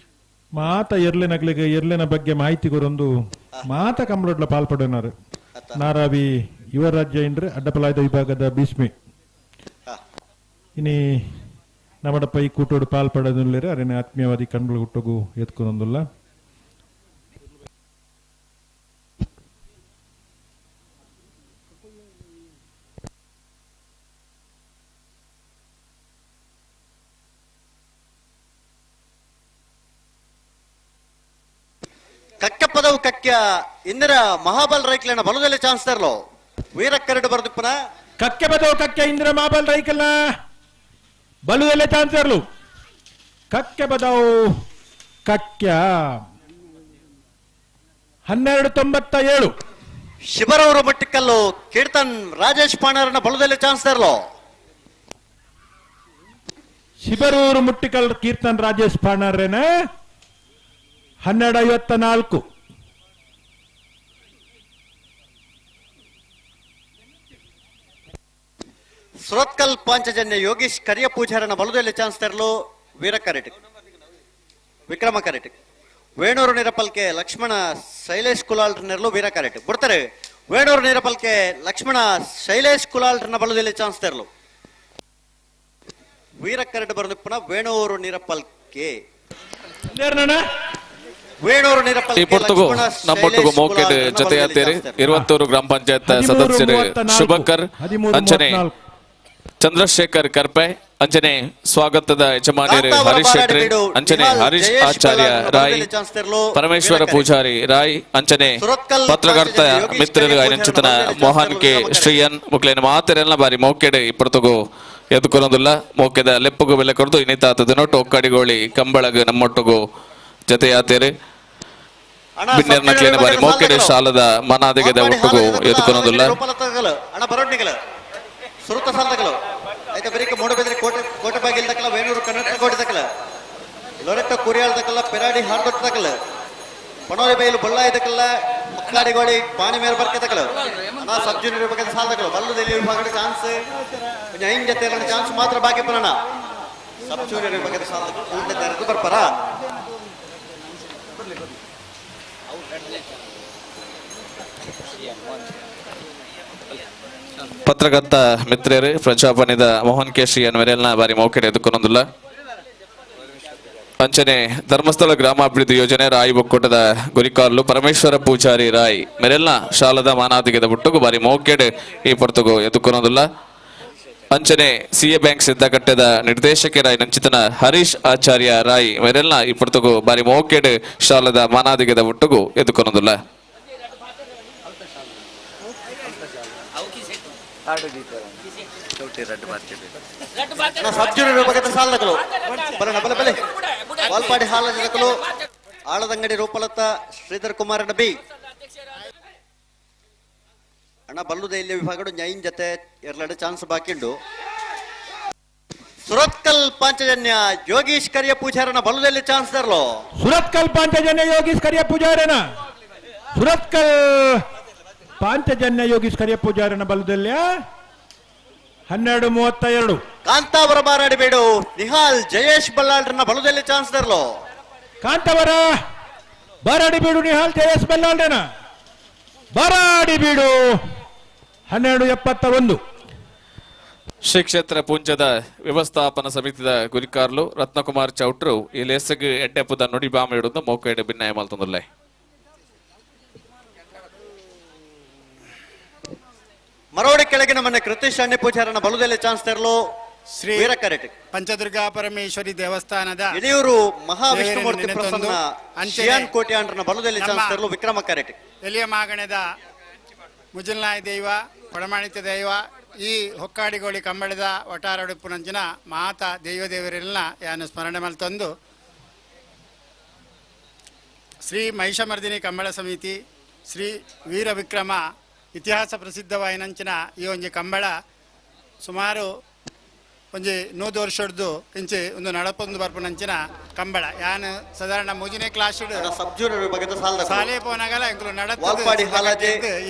ಮಾತ ಎರ್ಲೆನಗ್ಲಿಗೆ ಎರ್ಲೆನ ಬಗ್ಗೆ ಮಾಹಿತಿ ಕೊರೊಂದು ಮಾತ ಕಂಬಳೊಡ್ಲ ಪಾಲ್ಪಡೋನಾರು ನಾರಾವಿ ಯುವರಾಜ್ ಜೈನ್ರು ಅಡ್ಡಪಲಾಯದ ವಿಭಾಗದ ಭೀಷ್ಮಿ. ಇನಿ ನಮ್ಮಡಪ್ಪ ಈ ಕೂಟೋಡು ಪಾಲ್ಪಡೋದಿಲ್ಲ ಅರೇನೆ ಆತ್ಮೀಯವಾದಿ ಕಣ್ಗಳು ಹುಟ್ಟೋಗು ಎತ್ಕೊಂಡೊಂದಿಲ್ಲ. ಕಕ್ಕಪದವು ಕಕ್ಯ ಇಂದಿರಾ ಮಹಾಬಲ್ ರೈಕ್ಲೆನ ಬಲದಲ್ಲಿ ಚಾನ್ಸ್ ತರಲು ವೀರ ಕರಡು ಬರೆದು ಪುನಃ ಕಕ್ಕೆ ಬದವು ಕಕ್ಕೆ ಇಂದಿರಾ ಮಹಾಬಲ್ ರೈಕಲ್ನ ಬಲುದಲ್ಲೇ ಚಾನ್ಸ್ ತರಲು ಕಕ್ಕೆ ಬದವು ಕಕ್ಯ 12.97. ಶಿಬರವರು ಮಟ್ಟಿಕಲ್ಲು ಕೀರ್ತನ್ ರಾಜೇಶ್ ಪಾಣಾರನ ಬಲದಲ್ಲಿ ಚಾನ್ಸ್ ತರಲು ಶಿಬರೂರು ಮುಟ್ಟಿಕಲ್ ಕೀರ್ತನ್ ರಾಜೇಶ್ ಪಾಣಾರೇನ 12.54. ಸುರತ್ಕಲ್ ಪಾಂಚಜನ್ಯ ಯೋಗೀಶ್ ಕರಿಯ ಪೂಜಾರನ ಬಲದಲ್ಲಿ ಚಾನ್ಸ್ ತರಲು ವೀರ ಕರೆಟ್ ವಿಕ್ರಮ ಕರೆಟ್ ವೇಣೂರು ನಿರಪಲ್ಕೆ ಲಕ್ಷ್ಮಣ ಶೈಲೇಶ್ ಕುಲಾಲ್ರ ನೆರಳು ವೀರ ಕರೆಟ್ ಬಿಡ್ತಾರೆ. ವೇಣೂರು ನಿರಪಲ್ಕೆ ಲಕ್ಷ್ಮಣ ಶೈಲೇಶ್ ಕುಲಾಲ್ರನ ಬಲದಲ್ಲಿ ಚಾನ್ಸ್ ತರಲು ವೀರ ಕರೆಟ್ ಬರದಿಪ್ಪನ ವೇಣೂರು ನಿರಪಲ್ಕೆ ವೇಣೂರು ಈ ಪೊರ್ತುಗು ನಮ್ಮೊಟ್ಟಿಗೂ ಮೋಕೆಡ್ ಜೊತೆಯಾತೇರಿ ಇರುವತ್ತೂರು ಗ್ರಾಮ ಪಂಚಾಯತ್ ಸದಸ್ಯರು ಶುಭಕರ್ ಅಂಚನೆ ಚಂದ್ರಶೇಖರ್ ಕರ್ಪೆ ಅಂಚನೆ ಸ್ವಾಗತದ ಯಜಮಾನಿಯರು ಹರೀಶ್ ಶೆಟ್ಟಿ ಅಂಚನೆ ಹರೀಶ್ ಆಚಾರ್ಯ ರಾಯ್ ಪರಮೇಶ್ವರ ಪೂಜಾರಿ ರಾಯ್ ಅಂಚನೆ ಪತ್ರಕರ್ತ ಮಿತ್ರರು ಐನಂಚಿತನ ಮೋಹನ್ ಕೆ ಶ್ರೀಯನ್ ಮುಕ್ಲೇನ ಮಾತೆರೆಲ್ಲ ಬಾರಿ ಮೋಕೆಡ್ ಈ ಪೊರ್ತುಗು ಎದ್ಕೊನೋದಿಲ್ಲ ಮೋಕೆದ ಲೆಪ್ಪುಗು ಬೆಲೆ ಕೊರದು ಇನ್ನಿತಾತದ ನೋಟು ಒಕ್ಕಡಿಗೋಳಿ ಕಂಬಳಗ ನಮ್ಮೊಟ್ಟಿಗೂ ಜೊತೆಯಾತೇರಿ ಬಿನ್ನೆರ್ನ ಬಾರಿ ಮೋಕೆಡೆ ಶಾಲದ ಮನಾದಿಗದ ಒಟ್ಟುಗು ಎದ್ಕೊನೋದಿಲ್ಲ. ಅಣ್ಣ ಬರೋಡ್ನಿಗಲ ಸುರುತ ಸಾಲದಗಲು ಆಯ್ತಾ ಬರೀಕ ಮೂಡಬಿದ್ರೆ ಕೋಟೆ ಕೋಟೆ ಬಾಗಿಲ್ ತಕಲ ವೇಣೂರು ಕನ್ನಡ ಕೋಟೆ ತಕಲ ಲೊರೆಟ್ಟ ಕುರಿಯಾಳ್ ತಕಲ ಪೆರಾಡಿ ಹಾರ್ದೊಟ್ಟ ತಕಲ ಪಣೋರಿ ಬೈಲು ಬಳ್ಳಾಯಿ ತಕಲ ಮಕ್ಕಾಡಿಗೋಳಿ ಪಾಣಿ ಮೇಲ್ ಬರ್ಕೆ ತಕಲ ಅಣ್ಣ ಸಬ್ ಜೂನಿಯರ್ ವಿಭಾಗದ ಸಾಲದಗಲು ಬಲ್ಲದಲ್ಲಿ ವಿಭಾಗದ ಚಾನ್ಸ್ ಐನ್ ಜೊತೆ ಚಾನ್ಸ್ ಮಾತ್ರ ಬಾಕಿ ಬರೋಣ. ಸಬ್ ಜೂನಿಯರ್ ವಿಭಾಗದ ಸಾಲದಗಲು ಕೂಡಲೇ ತೆರೆದು ಬರ್ಪಾರ. ಪತ್ರಕರ್ತ ಮಿತ್ರರು ಪ್ರಜಾಪನಿದ ಮೋಹನ್ ಕೆ ಶ್ರೀ ಅನ್ವರೆಲ್ನ ಬಾರಿ ಮೌಖಿಡ ಎದುಕೊನೊಂದುಲ್ಲ. ಅಂಚನೆ ಧರ್ಮಸ್ಥಳ ಗ್ರಾಮಾಭಿವೃದ್ಧಿ ಯೋಜನೆ ರಾಯಿ ಒಕ್ಕೂಟದ ಗುರಿಕಾರ್ಲು ಪರಮೇಶ್ವರ ಪೂಜಾರಿ ರಾಯ್ ಮೆರೆಲ್ನ ಶಾಲದ ಮಾನಾದಿಗದ ಬುಟ್ಟುಗು ಬಾರಿ ಮೌಖಿಡ್ ಈ ಪೊರ್ತುಗು ಎದುಕೊನೊಂದುಲ್ಲ. ಅಂಚನೆ ಸಿಎ ಬ್ಯಾಂಕ್ ಸಿದ್ದಕಟ್ಟೆದ ನಿರ್ದೇಶಕರಾಯ್ ನಂಚಿತನ ಹರೀಶ್ ಆಚಾರ್ಯ ರಾಯ್ ಮೆರೆಲ್ನ ಈ ಪೊರ್ತುಗು ಬಾರಿ ಮೌಖಿಡ್ ಶಾಲದ ಮಾನಾದಿಗದ ಒಟ್ಟುಗು ಎದುಕೊನೊಂದುಲ್ಲ. ಸಬ್ ಜೂನಿಯರ್ ವಿಭಾಗದ ಸಾಲದಗಳು ಬರೋಣ ಬಲೆ ಬಲೆ ವಾಲ್ಪಾಡಿ ಹಾಲದಕಲು ಆಳದಂಗಡಿ ರೂಪಲತಾ ಶ್ರೀಧರ್ ಕುಮಾರ್ ಬಿ ಅಣ್ಣ ಬಲ್ಲುದ ಇಲ್ಲಿ ವಿಭಾಗಡು ನ್ಯಾಯಿನ್ ಜೊತೆ ಎರಡ್ ಚಾನ್ಸ್ ಬಾಕಿ ಉಂಡು. ಸುರತ್ಕಲ್ ಪಾಂಚಜನ್ಯ ಯೋಗೀಶ್ ಕರಿಯ ಪೂಜಾರನ ಬಲ್ಲುದಲ್ಲಿ ಚಾನ್ಸ್ ತರಲು ಸುರತ್ಕಲ್ ಪಾಂಚಜನ್ಯ ಯೋಗೀಶ್ ಕರಿಯ ಪೂಜಾರನ ಸುರತ್ಕಲ್ ಪಾಂಚಜನ್ಯ ಯೋಗೀಶ್ ಕರಿಯ ಪೂಜಾರನ ಬಲ್ಲದಲ್ಲಿ 12:32. ಕಾಂತಾವರ ಬಾರಾಡಿಬೇಡು ನಿಹಾಲ್ ಜಯೇಶ್ ಬಲ್ಲಾಳ್ರನ್ನ ಬಲದಲ್ಲಿ ಚಾನ್ಸ್ ತರಲು ಕಾಂತಾವರ ಬಾರಾಡಿಬೀಡು ನಿಹಾಲ್ ಜಯೇಶ್ ಬಲ್ಲಾಳ್ರನ ಬಾರಾಡಿಬೀಡು 12:71. ಶ್ರೀ ಕ್ಷೇತ್ರ ಪುಂಜದ ವ್ಯವಸ್ಥಾಪನಾ ಸಮಿತಿದ ಗುರಿಕಾರ್ಲು ರತ್ನಕುಮಾರ್ ಚೌಟ್ರು ಈ ಲೇಸಗ್ ಎಡ್ಡೆಪುದ ನುಡಿಬಾಮ ಇಡುದು ಮೋಕೇಡು ಭಿನ್ನಾಯ ಮಲ್ತೊಂದುಲ್ಲೆ. ಮರೋಡಿ ಕೆಳಗಿನ ಮನೆ ಕೃತಿಶ್ ಅಣ್ಣೆ ಪೂಜಾರನ ಬಲದಲ್ಲಿ ಚಾನ್ಸ್ ತರಲು ಶ್ರೀ ವೀರ ಕರೆಟ್ ಪಂಚದುರ್ಗಾ ಪರಮೇಶ್ವರಿ ದೇವಸ್ಥಾನದ ಇಳಿಯೂರು ಮಹಾವಿಷ್ಣುಮೂರ್ತಿ ಪ್ರಸನ್ನ ಶಿಯಾನ್ ಕೋಟೆ ಅಂಡ್ರನ ಬಲದಲ್ಲಿ ಚಾನ್ಸ್ ತರಲು ವಿಕ್ರಮ ಕರೆಟ್. ಎಲಿಯ ಮಾಗಣದ ಮುಜಲ್ನಾಯ ದೈವ ಕೊಡಮಾಣಿತ ದೈವ ಈ ಹೊಕ್ಕಾಡಿಗೋಳಿ ಕಂಬಳದ ಒಟಾರಡುಪ್ಪುನಂಚಿನ ಮಾತಾ ದೈವ ದೇವರೆಲ್ಲ ಯಾನು ಸ್ಮರಣೆ ಮಲ್ತಂದು ಶ್ರೀ ಮಹಿಷಮರ್ದಿನಿ ಕಂಬಳ ಸಮಿತಿ ಶ್ರೀ ವೀರ ವಿಕ್ರಮ ಇತಿಹಾಸ ಪ್ರಸಿದ್ಧವಾಯಿನಂಚಿನ ಈ ಒಂಜಿ ಕಂಬಳ ಸುಮಾರು ಒಂಜಿ 100 ವರ್ಷದ್ದು ಇಂಚೆ ಒಂದು ನಡಪೊಂದು ಬರ್ಪುನಂಚಿನ ಕಂಬಳ. ಯಾನು ಸಾಧಾರಣ ಮೂಜನೇ ಕ್ಲಾಸ್ ಸಾಲೆ ಪೋನಾಗಲ ಎಂಕುಲು ನಡತ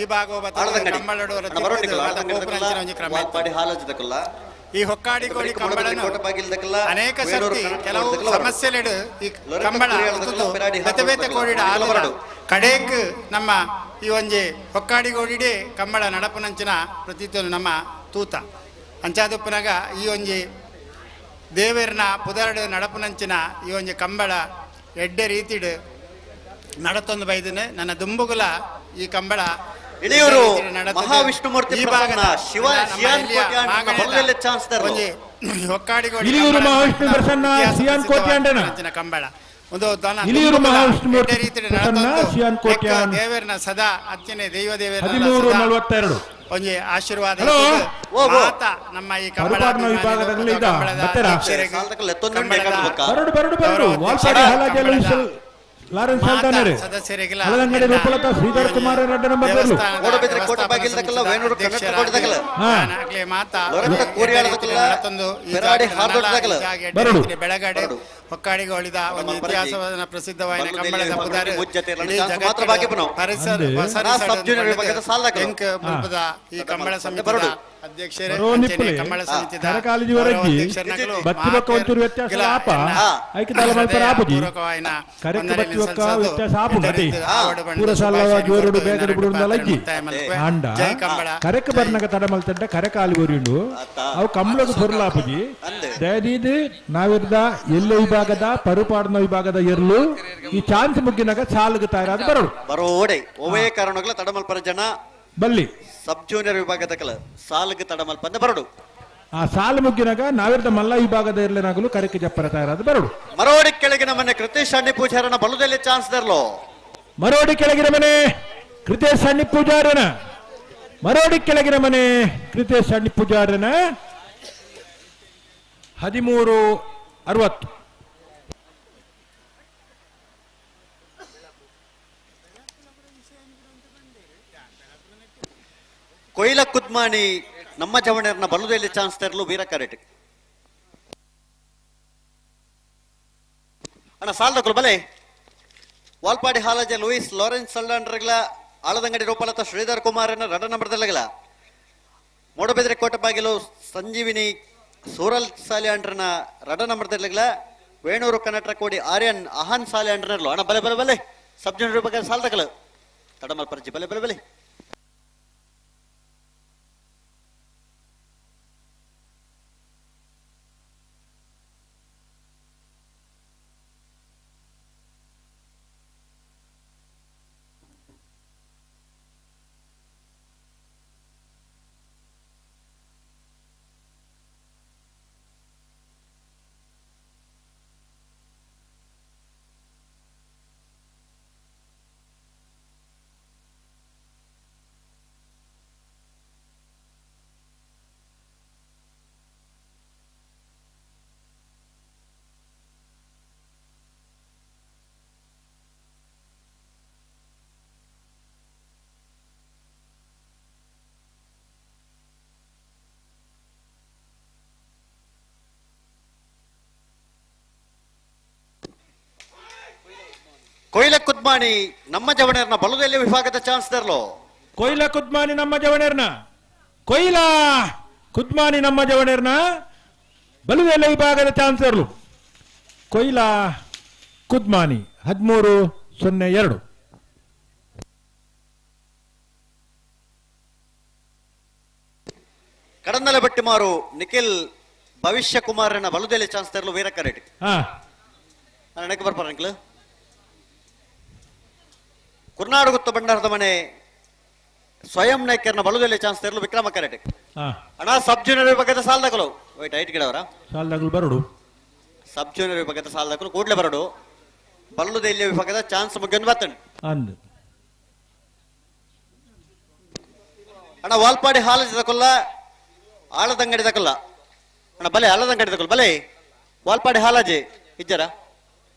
ಈ ಭಾಗ ಕಂಬಳಡು ಒಂಜಿ ಕ್ರಮ. ಈ ಹೊಕ್ಕಾಡಿಕೋಳಿ ಕಂಬಳನು ಅನೇಕ ಸರ್ತಿ ಕೆಲವು ಸಮಸ್ಯೆಲೆಡು ಈ ಕಂಬಳ ಬೇತೆ ಬೇತೆ ಕೋಡಿಡ ಕಡೇಕ್ ನಮ್ಮ ಈ ಒಂಜಿ ಹೊಕ್ಕಾಡಿಗೋಡಿಡೆ ಕಂಬಳ ನಡಪುನಂಚಿನ ಪ್ರತೀತನು ನಮ್ಮ ತೂತ ಅಂಚಾದಪ್ಪನಾಗ ಈ ಒಂಜಿ ದೇವೇರ್ನ ಪುದರಡು ನಡಪುನಂಚಿನ ಈ ಒಂಜಿ ಕಂಬಳ ಎಡ್ಡೆ ರೀತಿಡು ನಡತೊಂದು ಬೈದನೆ ನನ್ನ ದುಂಬುಗುಲ ಈ ಕಂಬಳ ಇಳಿಯೂರು ಮಹಾವಿಷ್ಣುಮೂರ್ತಿ ಪ್ರಸನ್ನ ಶಿವ ಶಿಯಾನ್ ಕೋಟ್ಯಾನ್ ಚಾನ್ಸ್ ತರಲು ಇಳಿಯೂರು ಮಹಾವಿಷ್ಣು ಪ್ರಸನ್ನ ಶಿಯಾನ್ ಕೋಟ್ಯಾಂಡನ ಕಂಬಳ ಒಂದು ದನ ಇಳಿಯೂರು ಮಹಾವಿಷ್ಣುಮೂರ್ತಿ ಪ್ರಸನ್ನ ಶಿಯಾನ್ ಕೋಟ್ಯಾನ್ ದೇವರನ ಸದಾ ಅರ್ಚನೆ ದೈವ ದೇವರ 13:42 ಒಂಜಿ ಆಶೀರ್ವಾದ ಮಾತ ನಮ್ಮ ಈ ಕಂಬಳ ವಿಭಾಗದಲ್ಲಿ ಇದ್ದ ಬರಡು ಬರಡು ಬರಡು ವಾಲ್ಪಾಡಿ ಹಾಲಾಜೆ ಲಾರೆನ್ಸ್ ಸಲ್ದಾನರೇ ಸದಸ್ಯರಿಗೆಲ್ಲ ಹಳದಂಗಡಿ ರೂಪಲತಾ ಶ್ರೀಧರ್ ಕುಮಾರ್ ಎರಡನೇ ನಂಬರ್ ಬೆರಳು ಓಡಬಿದ್ರೆ ಕೋಟೆ ಬಾಗಿಲ್ದಕಲ್ಲ ವೇಣೂರು ಕನ್ನಡ ಕೋಟೆದಕಲ್ಲ ಆಗ್ಲೇ ಮಾತಾ ಲೊರೆಟ್ಟ ಕೋರಿಯಾಳದಕಲ್ಲ ಪೆರಾಡಿ ಹಾರ್ದೊಟ್ಟದಕಲ್ಲ ಬರಡು ಬೆಳಗಡೆ ಹೊಕ್ಕಾಡಿಗೋಳಿದ ಒಂದು ಇತಿಹಾಸದ ಪ್ರಸಿದ್ಧವಾದ ಕಂಬಳದ ಪುದಾರು ಮಾತ್ರ ಬಾಕಿ ಬನೋ ಪರಿಸರ ಸಬ್ ಜೂನಿಯರ್ ವಿಭಾಗದ ಸಾಲದಕಲ್ಲ ಎಂಕ್ ಮುಲ್ಪದ ಈ ಕಂಬಳ ಸಮಿತಿಯ ಅಧ್ಯಕ್ಷರೇ ಅಂಚನೆ ಕಂಬಳ ಸಮಿತಿದ ಕರೆಕ್ ಬರ್ನಗ ತಡ ಮಲ್ತಂಡ ಕರೆಕಾಲಿ ಒರಿಯುಂಡು ಅವು ಕಂಬಳದ ಪೊರ್ಲಾಪುಜಿ. ದಯದೀದ್ ನಾವಿರ್ದ ಎಲ್ಲ ವಿಭಾಗದ ಪರುಪಾಡನ ವಿಭಾಗದ ಎರ್ಲು ಈ ಚಾನ್ಸ್ ಮುಗ್ಗಿನಾಗ ಸಾಲುಗೆ ತಯಾರಾದ ಬರೋಡು ಬರೋಡೆ ಒವೇ ಕಾರಣಗಳ ತಡಮಲ್ಪರ ಜನ ಬಲ್ಲಿ ಸಬ್ ಜೂನಿಯರ್ ವಿಭಾಗದ ಕಲ ಸಾಲುಗೆ ತಡಮಲ್ಪಂದ ಬರೋಡು. ಆ ಸಾಲು ಮುಗ್ಗಿನಾಗ ನಾವಿರ್ದ ಮಲ್ಲ ವಿಭಾಗದ ಇರ್ಲೇನಾಗಲು ಕರೆಕ್ ಜಪ್ಪರ ತಯಾರಾದ ಬರೋಡು. ಮರೋಡಿ ಕೆಳಗಿನ ಮನೆ ಕೃತೇಶ್ ಅಣ್ಣಿ ಪೂಜಾರನ ಬಲದಲ್ಲಿ ಚಾನ್ಸ್ ದರ್ಲೋ. ಮರೋಡಿ ಕೆಳಗಿನ ಮನೆ ಕೃತೇಶ್ ಅಣ್ಣಿ ಪೂಜಾರನ ಮರೋಡಿ ಕೆಳಗಿನ ಮನೆ ಕೃತೇಶ್ ಅಣ್ಣಿ ಪೂಜಾರನ 13:60. ಕೊಯ್ಲ ಕುದ್ಮಾಣಿ ನಮ್ಮ ಜವಣರ್ನ ಬಲದಲ್ಲಿ ಚಾನ್ಸ್ ತರಲು ವೀರ ಕರೆಟ್ ಅಣ್ಣ ಸಾಲದಕ್ಕಲು ಬಲೆ ವಾಲ್ಪಾಡಿ ಹಾಲಜ ಲೂಯಿಸ್ ಲಾರೆನ್ಸ್ ಸಲ್ಲಾಂಡ್ರಗಳ ಆಳದಂಗಡಿ ರೂಪಾಲತ ಶ್ರೀಧರ್ ಕುಮಾರನ ರಡ ನಂಬರ್ದಲ್ಲಗಲ ಮೂಡಬಿದ್ರೆ ಕೋಟೆಬಾಗಿಲು ಸಂಜೀವಿನಿ ಸೂರಲ್ ಸಾಲಿ ಅಂಡ್ರನ ರಡ ನಂಬರ್ದಲ್ಲಗಲ ವೇಣೂರು ಕನ್ನಡ ಕೋಡಿ ಆರ್ಯನ್ ಅಹಾನ್ ಸಾಲಿ ಅಂಡ್ರನರ್ಲು ಅಣ್ಣ ಬಲೆ ಬಲೆ ಬಲೆ ಸಬ್ ಜೂನಿಯರ್ ರೂಪಾಯಿ ಸಾಲದಕ್ಕಲು ತಡಮಲ್ ಪರ್ಜಿ ಬಲೆ ಬಲೆ ಬಲೆ. ಕೊಯ್ಲ ಕುದ್ಮಾಣಿ ನಮ್ಮ ಜವಣರ್ನ ಬಲದಲ್ಲಿ ವಿಭಾಗದ ಚಾನ್ಸ್ ದರ್ಲೋ. ಕೊಯ್ಲ ಕುದ್ಮಾಣಿ ನಮ್ಮ ಜವಣರ್ನ ಕೊಯ್ಲ ಕುದ್ಮಾಣಿ ನಮ್ಮ ಜವಣರ್ನ ಬಲುದೆಲ್ಲ ವಿಭಾಗದ ಚಾನ್ಸ್ ದರ್ಲು. ಕೊಯ್ಲ ಕುದ್ಮಾನಿ 13:02. ಕಡಂದಲೆ ಬಟ್ಟಿಮಾರು ನಿಖಿಲ್ ಭವಿಷ್ಯ ಕುಮಾರನ ಬಲುದೆಲೆ ಚಾನ್ಸ್ ತರಲು ವೀರ ಕರೆಟ್ ನನಗೆ ಬರ್ಪಾರ ನಿಖಿಲ್. ಕುರ್ನಾಡು ಗುತ್ತ ಭಂಡಾರದ ಮನೆ ಸ್ವಯಂ ನಾಯ್ಕರ್ನ ಬಲುದೆಲೆ ಚಾನ್ಸ್ ತರಲು ವಿಕ್ರಮ ಕರೆಟ್ ಅಣ್ಣ. ಸಬ್ ಜೂನಿಯರ್ ವಿಭಾಗದ ಸಾಲದಕಲು ವೈಟ್ ಐಟ್ ಗಿಡವರ ಸಾಲದಕಲು ಬರಡು. ಸಬ್ ಜೂನಿಯರ್ ವಿಭಾಗದ ಸಾಲದಕಲು ಕೂಡಲೇ ಬರಡು. ಬಲ್ಲುದೆಲೆ ವಿಭಾಗದ ಚಾನ್ಸ್ ಮುಗಿಯೊಂದು ಬರ್ತಂಡು ಅಣ್ಣ. ವಾಲ್ಪಾಡಿ ಹಾಲಜ ತಕೊಲ್ಲ ಆಳದಂಗಡಿ ತಕೊಲ್ಲ ಅಣ್ಣ ಬಲೆ ಆಳದಂಗಡಿ ತಕೊಲ್ಲ ಬಲೆ ವಾಲ್ಪಾಡಿ ಹಾಲಾಜೆ ಇಜ್ಜಾರ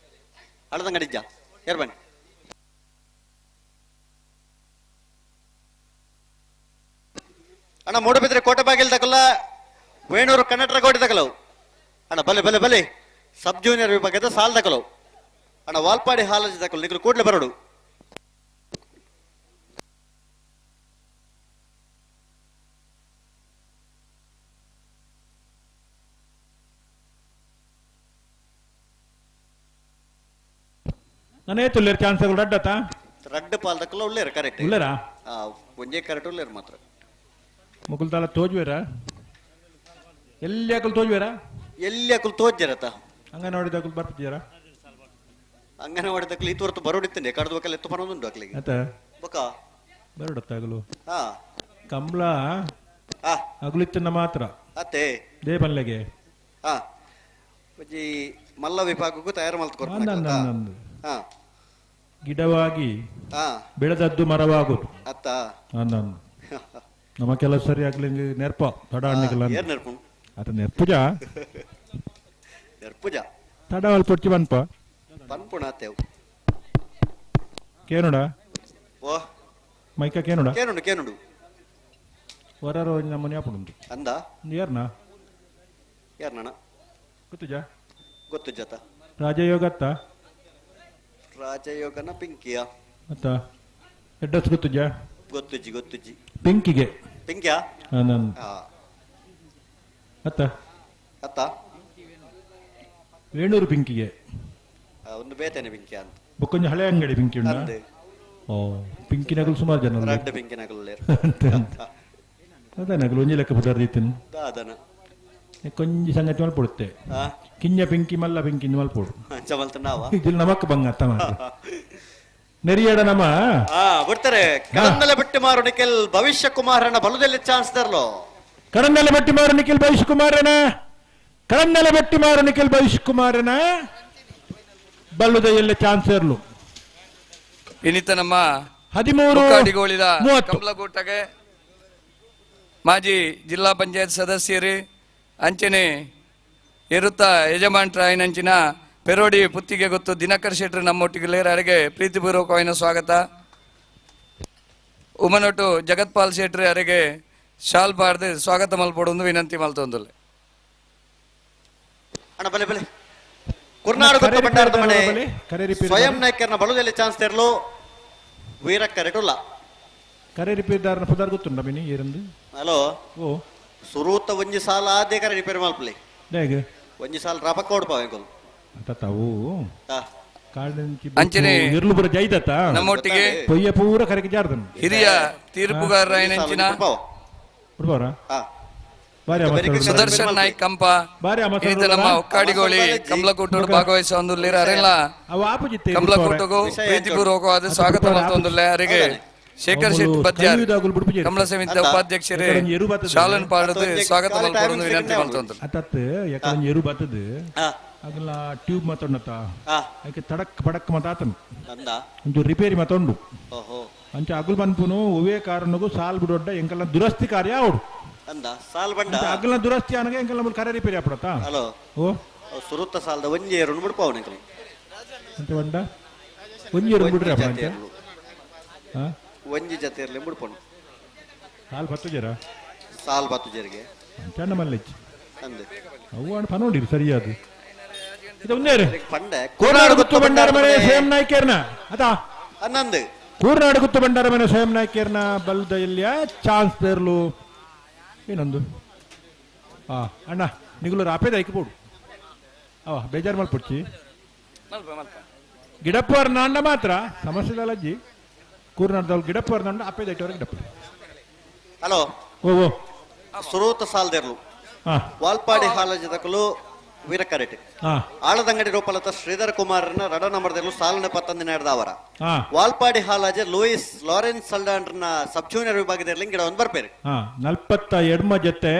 ಆಳದಂಗಡಿ ಇಜ್ಜ ಯಾರು ಬನ್ನಿ ಅಣ್ಣ. ಮೂಡಬಿದ್ರೆ ಕೋಟೆ ಬಾಗಿಲು ತಕೊಲ್ಲ ವೇಣೂರು ಕನ್ನಡ ಕೋಟೆ ತಕಲವು ಅಣ್ಣ ಬಲೆ ಬಲೆ ಬಲೆ ಸಬ್ ಜೂನಿಯರ್ ವಿಭಾಗದ ಸಾಲ್ ತಕಲವು ಅಣ್ಣ. ವಾಲ್ಪಾಡಿ ಹಾಲಜಿ ತಕಲು ನಿಗಲು ಕೂಡಲೇ ಬರೋಡು. ನಾನೇ ತುಲ್ಲೇರ್ ಚಾನ್ಸ್ ರಡ್ಡತ್ತ ರಡ್ಡ ಪಾಲ್ ತಕಲ ಉಳ್ಳೇರ ಕರೆಕ್ಟ್ ಉಳ್ಳೇರಾ ಒಂಜೇ ಕರೆಕ್ಟ್ ಉಳ್ಳೇರು ಮಾತ್ರ. ಮುಕುಲ್ತಾಲ ತೋಜ್ವೇರಾ ಎಲ್ಲಿ ಅಕಲ್ ತೋಜ್ವೇರಾ ಎಲ್ಲಿ ಅಕಲ್ ತೋಜ್ಜರತ ಅಂಗನವಾಡಿ ದಾಕಲ್ ಬರ್ತಿದ್ದೀರಾ ಅಂಗನವಾಡಿ ದಾಕಲ್ ಈ ತೋರ್ತು ಬರೋಡಿತ್ತಂಡೆ ಕಡ್ದು ಬಕಲ್ ಎತ್ತು ಪನೊಂದುಂಡು ಅಕ್ಲಿಗೆ ಆತ ಬಕ ಬರೋಡತ್ತಾಗಲು ಹಾ ಕಂಬ್ಳ ಅಗುಲಿತ್ತನ್ನ ಮಾತ್ರ ಅತ್ತೆ they ಬಲ್ಲೆಗೆ ಹಾ ಒಂಜಿ ಮಲ್ಲ ವಿಭಾಗಕ್ಕೂ ತಯಾರು ಮಲ್ತ್ಕೊರ್ ಹಾ ಗಿಡವಾಗಿ ಬೆಳೆದದ್ದು ಮರವಾಗುದು ಅತ್ತ ನಮ್ಮ ಕೆಲಸ ಸರಿ ಆಗ್ಲಿ ನೆರ್ಪ ತಡ ಅಣ್ಣಿಗಲ್ಲ ಅತ ನೆರ್ಪುಜ ನೆರ್ಪುಜ ತಡ ಅಲ್ಪ ಪೊರ್ಚಿ ಬನ್ಪ ಪನ್ಪುಣ ಅತ್ತೇವು ಕೇನುಡ ಓ ಮೈಕ ಕೇನುಡ ಕೇನುಂಡು ಕೇನುಂಡು ವರರೋ ನಮ್ಮ ಮನೆ ಅಂದ ಯಾರನ ಯಾರನ ಗೊತ್ತುಜ ಗೊತ್ತುಜತ ರಾಜಯೋಗತ್ತ ರಾಜಯೋಗನ ಪಿಂಕಿಯ ಅತ್ತ ಅಡ್ರೆಸ್ ಗೊತ್ತುಜ ಗೊತ್ತುಜ್ಜಿ ಗೊತ್ತುಜ್ಜಿ ಪಿಂಕಿಗೆ ಪಿಂಕಿಯಾ ನಾನು ಅತ್ತ ಅತ್ತ ವೇಣೂರು ಪಿಂಕಿಗೆ ಒಂದು ಬೇತನೆ ಪಿಂಕಿ ಅಂತ ಬೊಕ್ಕೊಂಜಿ ಹಳೆ ಅಂಗಡಿ ಪಿಂಕಿ ಉಂಡ ಓ ಪಿಂಕಿ ನಗಲು ಸುಮಾರು ಜನ ರಡ್ಡ ಪಿಂಕಿ ನಗಲು ಅದೇ ನಗಲು ಒಂಜಿ ಲೆಕ್ಕ ಪುದಾರ್ದಿತ್ತಿನ ದಾದನ ಕೊಂಜಿ ಸಂಗತಿ ಮಲ್ಪೊಡುತ್ತೆ ಕಿಂಜ ಪಿಂಕಿ ಮಲ್ಲ ಪಿಂಕಿ ಮಲ್ಪೊಡು ಇದಿಲ್ ನಮಕ್ ಬಂಗ ಅತ್ತ ನೆರಿಯಡ ನಮ್ಮ ಬಿಡ್ತಾರೆ ಕಡಂದಲೆ ಬಟ್ಟಿ ಮಾರು ನಿಖಿಲ್ ಭವಿಷ್ಯ ಕುಮಾರನ ಬಲದಲ್ಲಿ ಚಾನ್ಸ್ ತರಲು ಕಡಂದಲೆ ಬಟ್ಟಿ ಮಾರು ನಿಖಿಲ್ ಭವಿಷ್ಯ ಕುಮಾರನ ಕಡಂದಲೆ ಬಟ್ಟಿ ಮಾರು ನಿಖಿಲ್ ಭವಿಷ್ಯ ಕುಮಾರನ ಬಲ್ಲುದ ಎಲ್ಲ ಚಾನ್ಸ್ ಇರಲು ಇನ್ನಿತ ನಮ್ಮ 13 ಅಡಿಗೋಳಿದ ಕಮಲಗೂಟಗೆ ಮಾಜಿ ಜಿಲ್ಲಾ ಪಂಚಾಯತ್ ಸದಸ್ಯರು ಅಂಚನೆ ಎರುತ್ತ ಯಜಮಾನ್ರ ಐನಂಚಿನ ಪೆರೋಡಿ ಪುತ್ತಿಗೆ ಗೊತ್ತು ದಿನಕರ್ ಶೆಟ್ಟರು ನಮ್ಮೊಟ್ಟಿಗೆ ಲೇರರಿಗೆ ಪ್ರೀತಿಪೂರ್ವಕವಾದ ಸ್ವಾಗತ. ಉಮನೊಟ್ಟು ಜಗತ್ಪಾಲ್ ಶೆಟ್ಟರು ಅರಿಗೆ ಶಾಲ್ ಪಾಡ್ದು ಸ್ವಾಗತ ಮಲ್ಪೊಡೊಂದು ವಿನಂತಿ ಮಲ್ತೊಂದುಲ್ಲೆ. ಅಣ್ಣ ಬಲೆ ಬಲೆ ಕುರ್ನಾಡು ಗೊತ್ತು ಭಂಡಾರದ ಮನೆ ಸ್ವಯಂ ನಾಯಕರನ್ನ ಬಲದಲ್ಲಿ ಚಾನ್ಸ್ ತೆರಲು ವೀರಕ್ಕ ರೆಟುಲ್ಲ ಕರೆ ರಿಪೇರ್ದಾರನ ಪುದಾರ್ ಗೊತ್ತುಂಡ ಮಿನಿ ಏರಂದು ಹಲೋ ಓ ಸುರೂತ ಒಂಜಿ ಸಾಲ ಆದೇ ಕರೆ ರಿಪೇರ್ ಮಲ್ಪಲಿ ದೇಗ ಒಂಜಿ ಸಾಲ ರಪಕ ಕೊಡ್ಪಾವ ಎಂಕುಲು ತಾವು ಅಂಚನೆ ಇರ್ಲು ಪೂರ ಜೈದತ್ತ ನಮ್ಮೊಟ್ಟಿಗೆ ಪೊಯ್ಯ ಪೂರ ಕರೆಗೆ ಜಾರ್ದನು ಹಿರಿಯ ತೀರ್ಪುಗಾರರ ಐನಂಚಿನ ಬಿಡ್ಬಾರ ಸುದರ್ಶನ್ ನಾಯ್ಕ್ ಕಂಪ ಇನ್ನಿತ ನಮ್ಮ ಒಕ್ಕಾಡಿಗೋಳಿ ಕಮಲಕೂಟರು ಭಾಗವಹಿಸುವ ಒಂದು ಅರೆಲ್ಲ ಕಮಲಕೂಟಗೂ ಪ್ರೀತಿಪೂರ್ವಕವಾದ ಸ್ವಾಗತ ಮಲ್ತೊಂದುಲ್ಲೆ. ಅರಿಗೆ ಶೇಖರ್ ಶೆಟ್ಟಿ ಬದ್ಯಾರ್ ಕಮಲ ಸಮಿತಿಯ ಉಪಾಧ್ಯಕ್ಷರೇ ಶಾಲನ್ ಪಾಡದು ಸ್ವಾಗತ ಮಲ್ಪೊಡೊಂದು ವಿನಂತಿ ಮಲ್ತೊಂದುಲ್ಲೆ. ಅತ್ತತ್ ಯಾಕಂದ್ರೆ ಎರು ಬತ್ತದ ಅಗಲ ಟ್ಯೂಬ್ ಮಾತೊಂಡತ್ತ ಅದಕ್ಕೆ ತಡಕ್ ಪಡಕ್ ಮಾತಾತನು ಒಂಚೂರು ರಿಪೇರಿ ಮಾತೊಂಡು ಅಂಚ ಅಗುಲ್ ಪನ್ಪುನು ಒವೇ ಕಾರಣಕ್ಕೂ ಸಾಲ್ ಬಿಡೊಡ್ಡ ಎಂಕಲ್ಲ ದುರಸ್ತಿ ಕಾರ್ಯ ಅವಡು ಅಗಲ ದುರಸ್ತಿ ಅನಗ ಎಂಕಲ್ಲ ಮೂಲ ಕರೆ ರಿಪೇರಿ ಆಪಡತ್ತ ಹಲೋ ಓ ಸುರುತ್ತ ಸಾಲದ ಒಂಜಿ ಎರುನು ಬಿಡ್ಪಾವನೆ ಎಂಕಲ್ ಅಂತ ಬಂಡ ಒಂಜಿ ಎರು ಬಿಡ್ರಿ ಅಪ್ಪ ಅಂಚ ಹಾ ಒಂಜಿ ಜತೆ ಇರಲಿ ಬಿಡ್ಪೋನು ಸಾಲ್ ಬತ್ತು ಜರ ಸಾಲ್ ಬತ್ತು ಜರಿಗೆ ಚಣ್ಣ ಮಲ್ಲೆಚ್ಚಿ ಅಂದೆ ಅವು ಅಣ್ಣ ಪನೋಡಿರು ಸರಿಯಾದ ಇದು ಒಂದೇರು ಪಂಡೆ ಕೋರ್ನಾಡು ಗುತ್ತು ಭಂಡಾರ ಮನೆ ಸ್ವಯಂ ನಾಯ್ಕೇರ್ನ ಅತಾ ಅನ್ನಂದು ಕೂರ್ನಾಡು ಗುತ್ತು ಭಂಡಾರ ಮನೆ ಸ್ವಯಂ ನಾಯ್ಕೇರ್ನ ಬಲ್ದ ಎಲ್ಲಿಯ ಚಾನ್ಸ್ ತೇರ್ಲು ಏನೊಂದು ಆ ಅಣ್ಣ ನಿಗುಲು ರಾಪೇದ ಐಕ್ಬೋಡು ಅವ ಬೇಜಾರು ಮಲ್ಪೊಡ್ಚಿ ಗಿಡಪ್ಪವರ ನಾಂಡ ಮಾತ್ರ ಸಮಸ್ಯೆ ಅಜ್ಜಿ ಕೂರ್ನಾಡ್ದವ್ರು ಗಿಡಪ್ಪವರ ನಾಂಡ ಅಪ್ಪೇದ ಐಟವ್ರ ಗಿಡಪ್ಪ ಹಲೋ ಓ ಓ ಸುರೂತ ಸಾಲ್ದೇರ್ಲು ವಾಲ್ಪಾಡಿ ಹಾಲಜದಕಲು ವೀರಕರೆಟ್ ಆಳದಂಗಡಿ ರೂಪಲತ ಶ್ರೀಧರ್ ಕುಮಾರ್ನ ರಡ ನಂಬರ್ದಲ್ಲೂ ಸಾಲನೆ ಪತ್ತೊಂದಿನ ಅವರ ವಾಲ್ಪಾಡಿ ಹಾಲಾಜೆ ಲೂಯಿಸ್ ಲಾರೆನ್ಸ್ ಸಲ್ಡಾಂಡ್ರನ ಸಬ್ ಜೂನಿಯರ್ ವಿಭಾಗದಲ್ಲಿ ಗಿಡ ಒಂದು ಬರ್ಪೇರು 42 ಜೊತೆ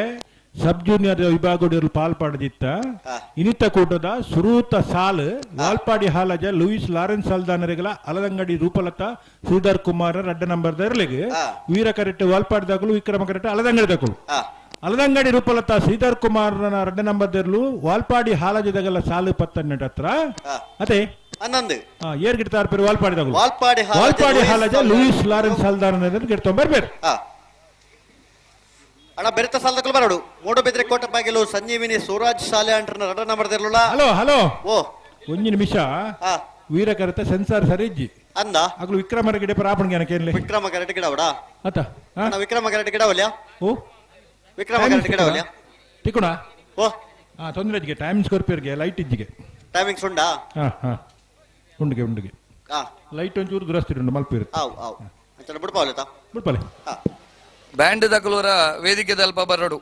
ಸಬ್ ಜೂನಿಯರ್ ವಿಭಾಗದಲ್ಲಿ ಪಾಲ್ಪಡೆದಿತ್ತ ಇನಿತ ಕೂಟದ ಸುರೂತ ಸಾಲ್ ವಾಲ್ಪಾಡಿ ಹಾಲಜ ಲೂಯಿಸ್ ಲಾರೆನ್ಸ್ ಸಲ್ದಾನರಿಗಳ ಅಲದಂಗಡಿ ರೂಪಲತಾ ಶ್ರೀಧರ್ ಕುಮಾರ್ ರಡ್ಡ ನಂಬರ್ ದರ್ಲಿಗೆ ವೀರ ಕರೆಟ್ ವಾಲ್ಪಾಡಿ ದಾಕಲು ವಿಕ್ರಮ ಕರೆಟ್ ಅಲದಂಗಡಿ ದಾಕಲು ಅಲದಂಗಡಿ ರೂಪಲತಾ ಶ್ರೀಧರ್ ಕುಮಾರ್ ರಡ್ಡ ನಂಬರ್ ದರ್ಲು ವಾಲ್ಪಾಡಿ ಹಾಲಜದಗಲ ಸಾಲು 12 ಹತ್ರ ಅದೇ ಹನ್ನೊಂದು ಏರ್ ಗಿಡ್ತಾರ ಪೇರು ವಾಲ್ಪಾಡಿ ದಾಕಲು ವಾಲ್ಪಾಡಿ ಹಾಲಜ ಲೂಯಿಸ್ ಲಾರೆನ್ಸ್ ಸಲ್ದಾನ ಗಿಡ್ತೊಂಬರ್ಬೇರು ಅಣ್ಣ ಬೆರೆತ ಸಾಲದಕ್ಕೂ ಬರೋಡು ಮೂಡಬಿದ್ರೆ ಕೋಟೆ ಬಾಗಿಲು ಸಂಜೀವಿನಿ ಸೂರಾಜ್ ಶಾಲೆ ಅಂಟ್ರನ ರಡ ನಂಬರ್ ಇರಲಿಲ್ಲ. ಹಲೋ ಹಲೋ ಓ ಒಂಜಿ ನಿಮಿಷ ವೀರ ಕರೆತ ಸೆನ್ಸಾರ್ ಸರಿ ಇಜ್ಜಿ ಅಂದ ಅಗ್ಲು ವಿಕ್ರಮರ ಗಿಡ ಪರಾಪಣ ಕೇನ್ಲೆ ವಿಕ್ರಮ ಕರೆಟ್ ಗಿಡವಡ ಅತ್ತ ಅಣ್ಣ ವಿಕ್ರಮ ಕರೆಟ್ ಗಿಡವಲ್ಯ ಓ ವಿಕ್ರಮ ಕರೆಟ್ ಗಿಡವಲ್ಯ ತಿಕುಣ ಓ ಹಾ ತೊಂದರೆ ಇಜ್ಜಿಗೆ ಟೈಮ್ ಸ್ಕೋರ್ಪಿಯರ್ಗೆ ಲೈಟ್ ಇಜ್ಜಿಗೆ ಟೈಮಿಂಗ್ಸ್ ಉಂಡಾ ಹಾ ಹಾ ಉಂಡಿಗೆ ಉಂಡಿಗೆ ಹಾ ಲೈಟ್ ಒಂಚೂರು ದುರಸ್ತಿ ಉಂಡು ಮಲ್ಪಿರು ಆವ್ ಆವ್ ಅಂಚನ ಬಿಡ್ಪಾವಲೆ ತಾ ಬಿಡ್ಪಾಲೆ ಬ್ಯಾಂಡ್ ದಕಲೂರ ವೇದಿಕೆ ದಲ್ಪ ಬರಡು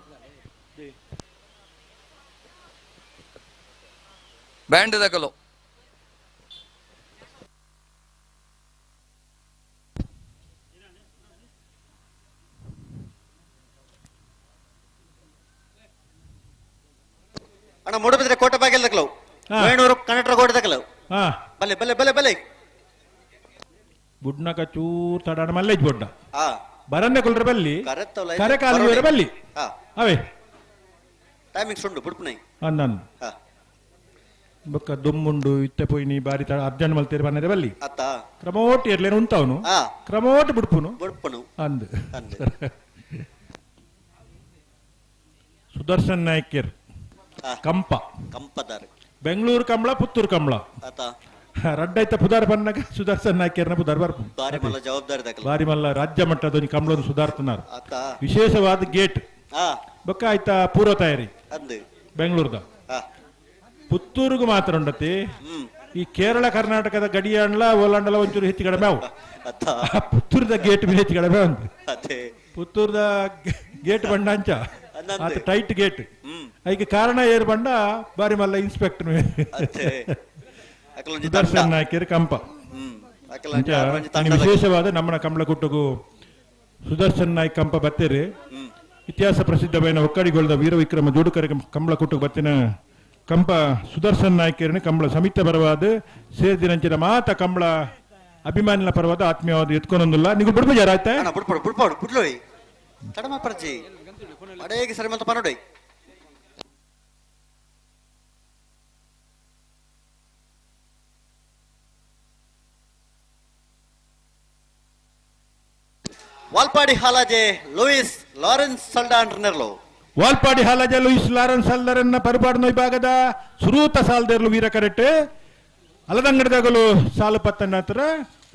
ಬ್ಯಾಂಡ್ ದಕಲು ಅಣ್ಣ ಮೂಡಬಿದ್ರೆ ಕೋಟೆ ಬಾಗಿಲು ದಕಲು ವೇಣೂರು ಕನ್ನಡ ಕೋಟೆ ದಕಲು ಬಲೆ ಬಲೆ ಬಲೆ ಬಲೆ ಬುಡ್ನಕ ಚೂರ್ ತಡಾಣ ಮಲ್ಲೇಜ್ ಬೊಡ್ಡ ಹಾ ಬರನ್ನೆ ಕುಲ್ರ ಬಲ್ಲಿ ಕರೆ ಕಾಲುವೆರ ಬಲ್ಲಿ ಅವೇ ಟೈಮಿಂಗ್ಸ್ ಉಂಡು ಬುಡ್ಪುನೈ ಅನ್ನನ್ ಬೊಕ್ಕ ದೊಮ್ಮುಂಡು ಇತ್ತೆ ಪೋಯಿನಿ ಬಾರಿ ಅರ್ಜೆಂಟ್ ಮಲ್ತೇರಿ ಬನ್ನೆರೆ ಬಲ್ಲಿ ಅತ್ತ ಕ್ರಮೋಟ್ ಎರ್ಲೇನು ಉಂಟವನು ಕ್ರಮೋಟ್ ಬಿಡ್ಪುನು ಬುಡ್ಪುನು ಅಂದ್ ಸುದರ್ಶನ್ ನಾಯ್ಕರ್ ಕಂಪ ಕಂಪದಾರ್ ಬೆಂಗಳೂರು ಕಂಬಳ ಪುತ್ತೂರು ಕಂಬಳ ರಡ್ಡೈತ ಪುದಾರ್ ಬನ್ನಾಗ ಸುದರ್ಶನ್ ನಾಯ್ಕರ್ನ ಪುದಾರ್ ಬರ್ಪು ಬಾರಿ ಮಲ್ಲ ಜವಾಬ್ದಾರಿ ದಾಖಲೆ ಬಾರಿ ಮಲ್ಲ ರಾಜ್ಯ ಮಟ್ಟದ ಕಂಬಳನ್ನು ಸುಧಾರ್ತನಾರ್ ವಿಶೇಷವಾದ ಗೇಟ್ ಬೊಕ್ಕ ಆಯ್ತಾ ಪೂರ್ವ ತಯಾರಿ ಅಂದು ಬೆಂಗಳೂರ್ದ ಪುತ್ತೂರುಗು ಮಾತ್ರ ಉಂಡತಿ. ಈ ಕೇರಳ ಕರ್ನಾಟಕದ ಗಡಿಯಾಣ್ಲ ಓಲಾಂಡಲ ಒಂಚೂರು ಹೆಚ್ಚು ಕಡಿಮೆ ಅವು. ಪುತ್ತೂರ್ದ ಗೇಟ್ ಮೇಲೆ ಹೆಚ್ಚು ಕಡಿಮೆ ಉಂಟು. ಪುತ್ತೂರ್ದ ಗೇಟ್ ಬಂಡ ಅಂಚ ಆತ ಟೈಟ್ ಗೇಟ್. ಐಕೆ ಕಾರಣ ಏರು ಬಂಡ ಬಾರಿ ಮಲ್ಲ ಇನ್ಸ್ಪೆಕ್ಟರ್ ಸುದರ್ಶನ್ ನಾಯ್ಕರ್ ಕಂಪ. ವಿಶೇಷವಾದ ನಮ್ಮನ ಕಂಬಳಕುಟ್ಟಗೂ ಸುದರ್ಶನ್ ನಾಯ್ಕ ಕಂಪ ಬತ್ತೀರಿ. ಇತಿಹಾಸ ಪ್ರಸಿದ್ಧವಾದ ಒಕ್ಕಡಿಗೊಳ್ದ ವೀರ ವಿಕ್ರಮ ಜೋಡುಕರೆ ಕಂಬಳಕುಟ್ಟకు ಬತ್ತಿನ ಕಂಪ ಸುದರ್ಶನ್ ನಾಯ್ಕರನ್ನು ಕಂಬಳ ಸಮಿತ ಪರವಾದ ಸೇರಿದಿನಂಚಿನ ಮಾತ ಕಂಬಳ ಅಭಿಮಾನಿನ ಪರವಾದ ಆತ್ಮೀಯವಾದ ಎತ್ಕೊಂಡೊಂದಿಲ್ಲ. ನೀವು ಬಿಡ್ಬಜಾರ ಆಯ್ತಾ? ಬಿಡ್ಪಾಡು ಬಿಡ್ಪಾಡು ಬಿಡ್ಲೋಯ್ ತಡಮ ಪರ್ಜಿ ಅಡೇಗೆ ಸರಿ ಮಲ್ತ ಪನೋಡೈ. ವಾಲ್ಪಾಡಿ ಹಾಲಾಜೆ ಲೂಯಿಸ್ ಲಾರೆನ್ಸ್ ಸಲ್ಡಾನ್ ನೆರ್ಲೋ. ವಾಲ್ಪಾಡಿ ಹಾಲಾಜೆ ಲೂಯಿಸ್ ಲಾರೆನ್ಸ್ ಸಲ್ದಾರನ್ನ ಪರಪಾಡಿನ ವಿಭಾಗದ ಸುರೂತ ಸಾಲ್ದೇರ್ಲು ವೀರ ಕರೆಕ್ಟ್ ಅಲದಂಗಡದಾಗಲು ಸಾಲು ಪತ್ತನ್ನ ಹತ್ರ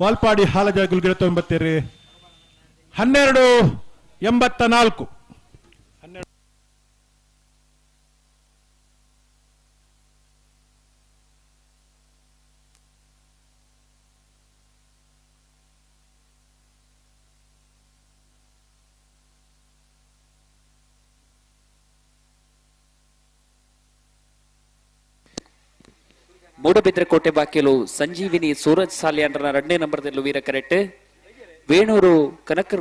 ವಾಲ್ಪಾಡಿ ಹಾಲಜಾಗಲು ಗಿಡ ತೊಂಬತ್ತೇರಿ 12.84. ಮೂಡಬಿದ್ರೆ ಕೋಟೆ ಬಾಕಿಲು ಸಂಜೀವಿನಿ ಸೂರಜ್ ಸಾಲಿಯಾನ್ರ 2ನೇ ನಂಬರ್ದಲ್ಲೂ ವೀರ ಕರೆಕ್ಟ್. ವೇಣೂರು ಕನಕ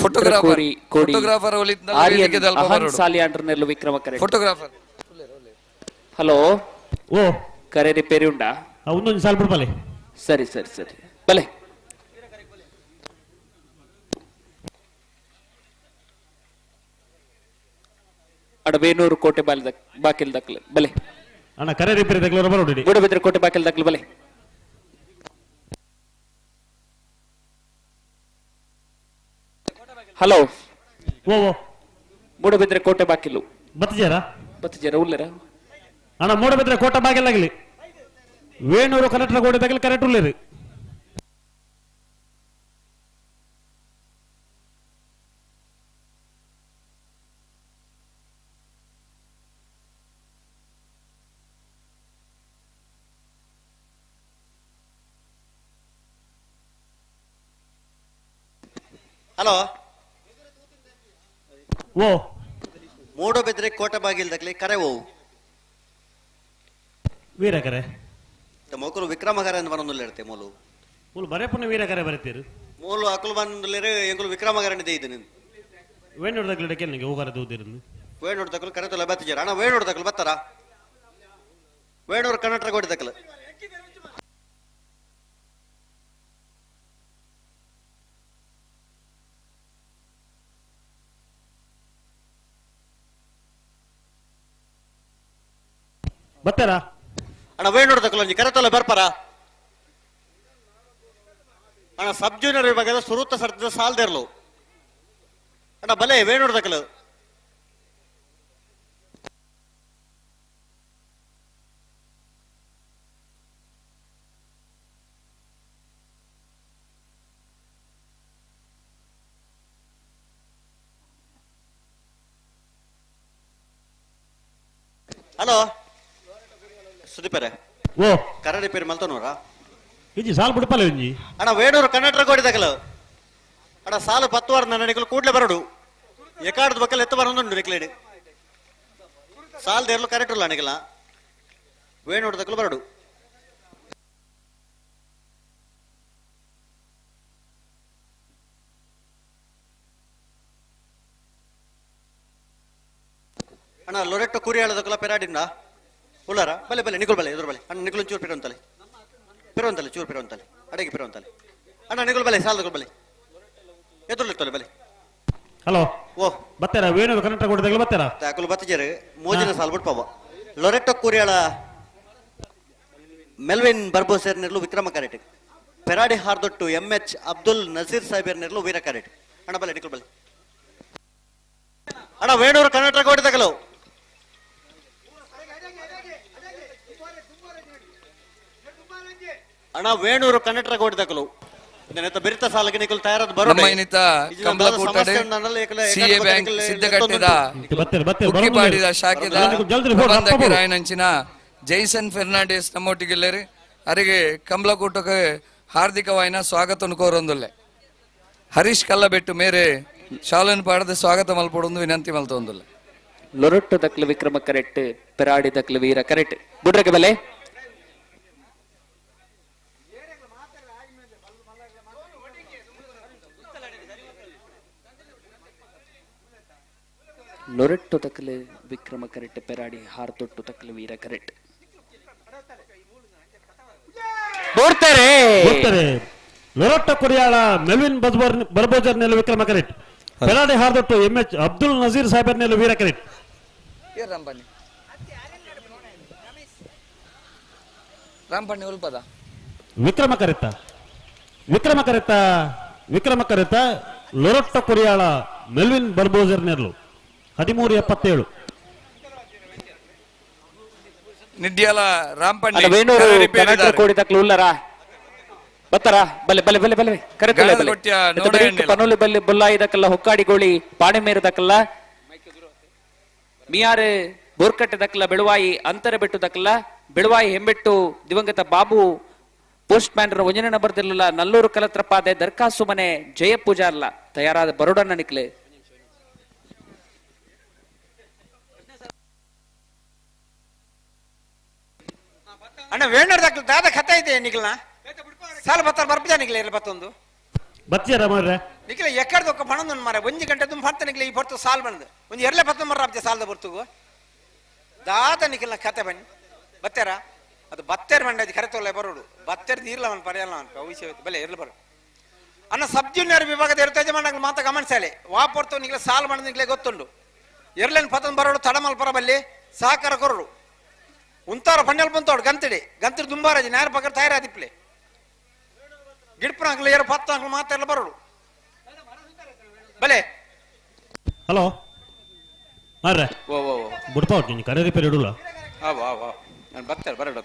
ಫೋಟೋಗ್ರಾಫರ್ ಸಾಲಿಯಾನ್ರನೆಲ್ಲ ವಿಕ್ರಮ ಕರೆಕ್ಟ್. ಫೋಟೋಗ್ರಾಫರ್ ಹಲೋ ಓ ಕರೆ ರಿಪೇರಿ ಉಂಡಾ? ಒಂದೊಂದು ಸಾಲ್ ಬಿಡ್ಬಲೆ. ಸರಿ ಸರಿ ಸರಿ ಬಲೆ. ಅಡ ವೇಣೂರು ಕೋಟೆ ಬಾಕಿಲ್ ದಕ್ಲೆ ಬಲೆ. ಅಣ್ಣ ಕರೆ ರಿಪೇರಿ ತಗ್ಲೋರ ಬರೋಡಿ. ಮೂಡಬಿದ್ರೆ ಕೋಟೆ ಬಾಕಿಲ್ ದಕ್ಲೆ ಬಲೆ. ಹಲೋ ಓ ಓ ಮೂಡಬಿದ್ರೆ ಕೋಟೆ ಬಾಕಿಲು ಬತ್ತಿಜಾರ ಬತ್ತಿಜಾರ ಉಲ್ಲೇರ ಅಣ್ಣ ಮೂಡಬಿದ್ರೆ ಕೋಟೆ ಬಾಗಿಲಾಗಲಿ ವೇಣೂರು ಕನೆಕ್ಟರ್ ಕೋಟೆ ತಗಲಿ ಕರೆಕ್ಟ್ ಉಳ್ಳೇರಿ. ಹಲೋ ಓ ಮೂಡಬಿದ್ರೆ ಕೋಟೆ ಬಾಗಿಲ್ ದಕ್ಲಿ ಕರೆ ಓ ವೀರ ಕರೆ ಮೊಕಲು ವಿಕ್ರಮಗಾರ ಅಂತ ಬರೋದಿಲ್ಲ ಮೂಲು ಮೂಲು ಬರೇ ಪುನಃ ವೀರ ಕರೆ ಬರೀತೀರಿ ಮೂಲು ಅಕಲು ಬಂದಿಲ್ಲ ಎಂಕಲು ವಿಕ್ರಮಗಾರನ ಇದೆ ಇದು ವೇಣೂರು ದಕ್ಲಿ ಡಕ್ಕೆ ನನಗೆ ಹೋಗಾರ ದೂದಿರಂದು ವೇಣೂರು ದಕ್ಲು ಕರೆ ತೊಲೆ ಬತ್ತಿಜಾರ ಅಣ್ಣ. ವೇಣೂರು ದಕ್ಲು ಬತ್ತಾರ ವೇಣೂರು ಕರ್ನಾಟಕ ಕೋಟೆ ದಕ್ಲು. ಬತ್ತಾರಾ ಅಣ್ಣ ವೇಣೂರು ದಕ್ಲು ಒಂಜಿ ಕರೆ ತೊಲೆ ಬರ್ಪಾರ ಅಣ್ಣ. ಸಬ್ ಜೂನಿಯರ್ ವಿಭಾಗದ ಸುರೂತ ಸರ್ದ ಸಾಲ್ದೇರ್ಲು ಅಣ್ಣ ಬಲೆ ವೇಣೂರು ದಕ್ಲು. ಹಲೋ ಸುದೀಪರೇ ಓ ಕರೆ ರಿಪೇರಿ ಮಲ್ತನೂರ ಇಜ್ಜಿ ಸಾಲು ಬಿಡ್ಪಲ್ಲ ಒಂಜಿ ಅಣ್ಣ. ವೇಣೂರು ಕನ್ನಡ ಕೋಡಿ ದಕಲು ಅಣ್ಣ ಸಾಲು 10 ವಾರ ನನ್ನ ನಿಕಲು ಕೂಡ್ಲೆ ಬರಡು ಎಕಾಡ್ದ ಬಕ್ಕಲ್ ಎತ್ತ ಬರೋದುಂಡು ನಿಕ್ಲೇಡಿ ಸಾಲ್ ದೇರ್ಲು ಕರೆಕ್ಟ್ ಇಲ್ಲ ನಿಕಲ ವೇಣೂರು ದಕಲು ಬರಡು. ಅಣ್ಣ ಲೊರೆಟ್ಟೋ ಕುರಿಯಾಳದಕ್ಕಲ ಪೆರಾಡಿನ ಉಲ್ಲಾರ ಬಲೆ ಬಲೆ ನಿಗುಲ್ ಬಲೆ ಎದುರು ಬಲೆ ಅಣ್ಣ. ನಿಗುಲ್ ಚೂರು ಪಿರುವಂತಲೆ ಪಿರುವಂತಲೆ ಚೂರು ಪಿರುವಂತಲೆ ಅಡಗಿ ಪಿರುವಂತಲೆ ಅಣ್ಣ. ನಿಗುಲ್ ಬಲೆ ಸಾಲದ ಬಲೆ ಎದುರು ಬಲೆ. ಹಲೋ ಓ ಬತ್ತಾರ ವೇಣೂರು ಕನ್ನಡ ಕೊಡ್ದಾಗಲೂ ಬತ್ತಾರ ಅಕಲು ಬತ್ತಿಜಾರು ಮೋಜಿನ ಸಾಲ್ ಬಿಟ್ಪಾವ. ಲೊರೆಟ್ಟೋ ಕುರಿಯಾಳ ಮೆಲ್ವಿನ್ ಬರ್ಬೋಸೇರ್ ನೆರ್ಲು ವಿಕ್ರಮ ಕರೆಟ್ ಪೆರಾಡಿ ಹಾರ್ದೊಟ್ಟು ಎಂ ಎಚ್ ಅಬ್ದುಲ್ ನಸೀರ್ ಸಾಹೇಬರ್ ನೆರ್ಲು ವೀರ ಕರೆಟ್ ಅಣ್ಣ ಬಲೆ ನಿಕುಲ್ ಬಲೆ ಅಣ್ಣ. ವೇಣೂರು ಕರ್ನಾಟಕ ಹೊಡೆದಗಲು ಅಣ್ಣ. ವೇಣೂರು ಕನ್ನಡ ಹೊಡೆದಕಲು ಬೆರಿತ ಸಾಲಕ್ಕೆ ನಿಕುಲು ತಯಾರಾದ ಬರೋಡು ನಮ್ಮ ಇನ್ನಿತ ಕಂಬಳಕೂಟಡ್ ಸಿಎ ಬ್ಯಾಂಕ್ ಸಿದ್ದಗಟ್ಟೆದ ಕುಕ್ಕಿಪಾಡಿದ ಶಾಖೆದ ಪ್ರಬಂಧಕರಾಯನಂಚಿನ ಜೈಸನ್ ಫೆರ್ನಾಂಡಿಸ್ ನಮ್ಮೊಟ್ಟಿಗೆಲ್ಲೇರಿ ಅರಿಗೆ ಕಂಬಳಕೂಟಕ್ಕೆ ಹಾರ್ದಿಕವಾಯಿನ ಸ್ವಾಗತ ಕೋರೊಂದುಲ್ಲೆ. ಹರೀಶ್ ಕಲ್ಲಬೆಟ್ಟು ಮೇರೆ ಶಾಲನ್ ಪಾಡದ ಸ್ವಾಗತ ಮಲ್ಪೊಡೊಂದು ವಿನಂತಿ ಮಲ್ತೊಂದುಲ್ಲೆ. ಲೊರೊಟ್ಟು ದಕ್ಲು ವಿಕ್ರಮ ಕರೆಕ್ಟ್, ಪೆರಾಡಿ ದಕ್ಲು ವೀರ ಕರೆಕ್ಟ್. ಬುಡ್ರಗೆ ಬಲೆ ಲೊರೆಟ್ಟು ತಕ್ಕಲು ವಿಕ್ರಮ ಕರೆಕ್ಟ್, ಪೆರಾಡಿ ಹಾರ್ತೊಟ್ಟು ತಕ್ಕಲು ವೀರ ಕರೆಕ್ಟ್. ಬೋರ್ತಾರೆ ಬೋರ್ತಾರೆ. ಲೊರೊಟ್ಟ ಕೊಡಿಯಾಳ ಮೆಲ್ವಿನ್ ಬರ್ಬೋಜರ್ ನೆಲ ವಿಕ್ರಮ ಕರೆಕ್ಟ್, ಪೆರಾಡಿ ಹಾರ್ದೊಟ್ಟು ಎಂ ಎಚ್ ಅಬ್ದುಲ್ ನಜೀರ್ ಸಾಹೇಬರ್ ನೆಲ ವೀರ ಕರೆಕ್ಟ್. ರಾಂಪಣ್ಣಿ ರಾಂಪಣ್ಣಿ ಉಲ್ಪದ ವಿಕ್ರಮ ಕರೆತ ವಿಕ್ರಮ ಕರೆತ ವಿಕ್ರಮ ಕರೆತ ಲೊರೊಟ್ಟ ಕೊಡಿಯಾಳ ಮೆಲ್ವಿನ್ ಬರ್ಬೋಜರ್ ನೆರಳು 13.77. ನಿಡ್ಯಾಲ ರಾಂಪಣ್ಣಿ ವೇಣೂರು ಕನಕರ ಕೋಡಿ ತಕ್ಲು ಉಲ್ಲರಾ ಬತ್ತರಾ ಬಲೆ ಬಲೆ ಬಲೆ ಬಲೆ ಕರೆತಲೆ ಬಲೆ ಪನೋಲಿ ಬಲ್ಲೆ ಬೊಲ್ಲಾಯಿ ದಕ್ಕಲ್ಲ ಹೊಕ್ಕಾಡಿ ಗೋಳಿ ಪಾಣೆ ಮೇರು ದಕ್ಕಲ್ಲ ಮಿಯಾರು ಬೋರ್ಕಟ್ಟೆ ದಕ್ಕಲ್ಲ ಬೆಳುವಾಯಿ ಅಂತರ ಬೆಟ್ಟು ದಕ್ಕಲ್ಲ ಬೆಳುವಾಯಿ ಹೆಂಬೆಟ್ಟು ದಿವಂಗತ ಬಾಬು ಪೋಸ್ಟ್ ಮ್ಯಾನ್ ಒಂಜನೇ ನಂಬರ್ದಿರಲಿಲ್ಲ ನಲ್ಲೂರು ಕಲತ್ರಪಾದೆ ದರ್ಖಾಸು ಮನೆ ಜಯ ಪೂಜಾರ್ಲ ತಯಾರಾದ ಬರೋಡನ್ನ ನಿಕ್ಲೆ. ಅಣ್ಣ ವೇಣರ್ ದಾಖಲು ದಾದ ಕಥೆ ಇದೆ ನಿಖಲ್ನ ಸಾಲ ಬತ್ತಾರ ಬರ್ಪಿದ ನಿಖಲ ಇರಲಿ ಬತ್ತೊಂದು ಬತ್ತಿಯರ ಮಾರ್ರೆ ನಿಖಲ ಎಕ್ಕಡ್ದ ಒಕ್ಕ ಪಣೊಂದು ಮಾರ ಒಂಜಿ ಗಂಟೆ ತುಂಬ ಪಡ್ತ ನಿಖಲ ಈ ಪೊರ್ತು ಸಾಲ್ ಬಂದು ಒಂಜಿ ಎರಲೆ ಪತ್ತ ಮರ ಆಪ್ಜೆ ಸಾಲದ ಪೊರ್ತುಗು ದಾದ ನಿಖಲ್ನ ಕತೆ ಬನ್ನಿ ಬತ್ತಾರ ಅದು ಬತ್ತೇರ್ ಮಂಡ ಕರೆ ತೊಲೆ ಬರೋಡು ಬತ್ತೇರ್ ನೀರ್ಲ ಅವನು ಪರ್ಯಲ್ಲ ಅವನು ವಿಷಯ ಬಲೆ ಇರ್ಲಿ ಬರೋ. ಅಣ್ಣ ಸಬ್ ಜೂನಿಯರ್ ವಿಭಾಗದ ಇರುತ್ತೆ ಯಜಮಾನ ಮಾತ ಗಮನಿಸಾಲೆ ವಾ ಪೊರ್ತು ನಿಖಲ ಸಾಲ್ ಬಂದ ನಿಖಲೆ ಗೊತ್ತುಂಡು ಎರಲೇನು ಪತ್ತೊಂದು ಬರೋಡು ತಡಮಲ್ ಪರಬಲ್ಲಿ ಸಹಕಾರ ಕೊರಡು ಉಂತಾರ ಪಣ್ಣಲ್ ಬಂತೋಡು ಗಂತಡಿ ಗಂತಡಿ ದುಂಬಾರಾಜಿ ನೇರ ಪಕ್ಕ ತಯಾರಾದಿಪ್ಲೆ ಗಿಡ್ಪನ ಏರು ಪತ್ತ ಮಾತೆಲ್ಲ ಬರೋಡು ಬಲೆ. ಹಲೋ ಮಾರ್ರೆ ಓ ಓ ಬುಡ್ಪ ನೀನು ಕರೆ ರಿಪೇರಿ ಇಡುಲ್ಲ. ಆವು ಆವು ನಾನು ಬರ್ತಾರೆ ಬರೋಡು.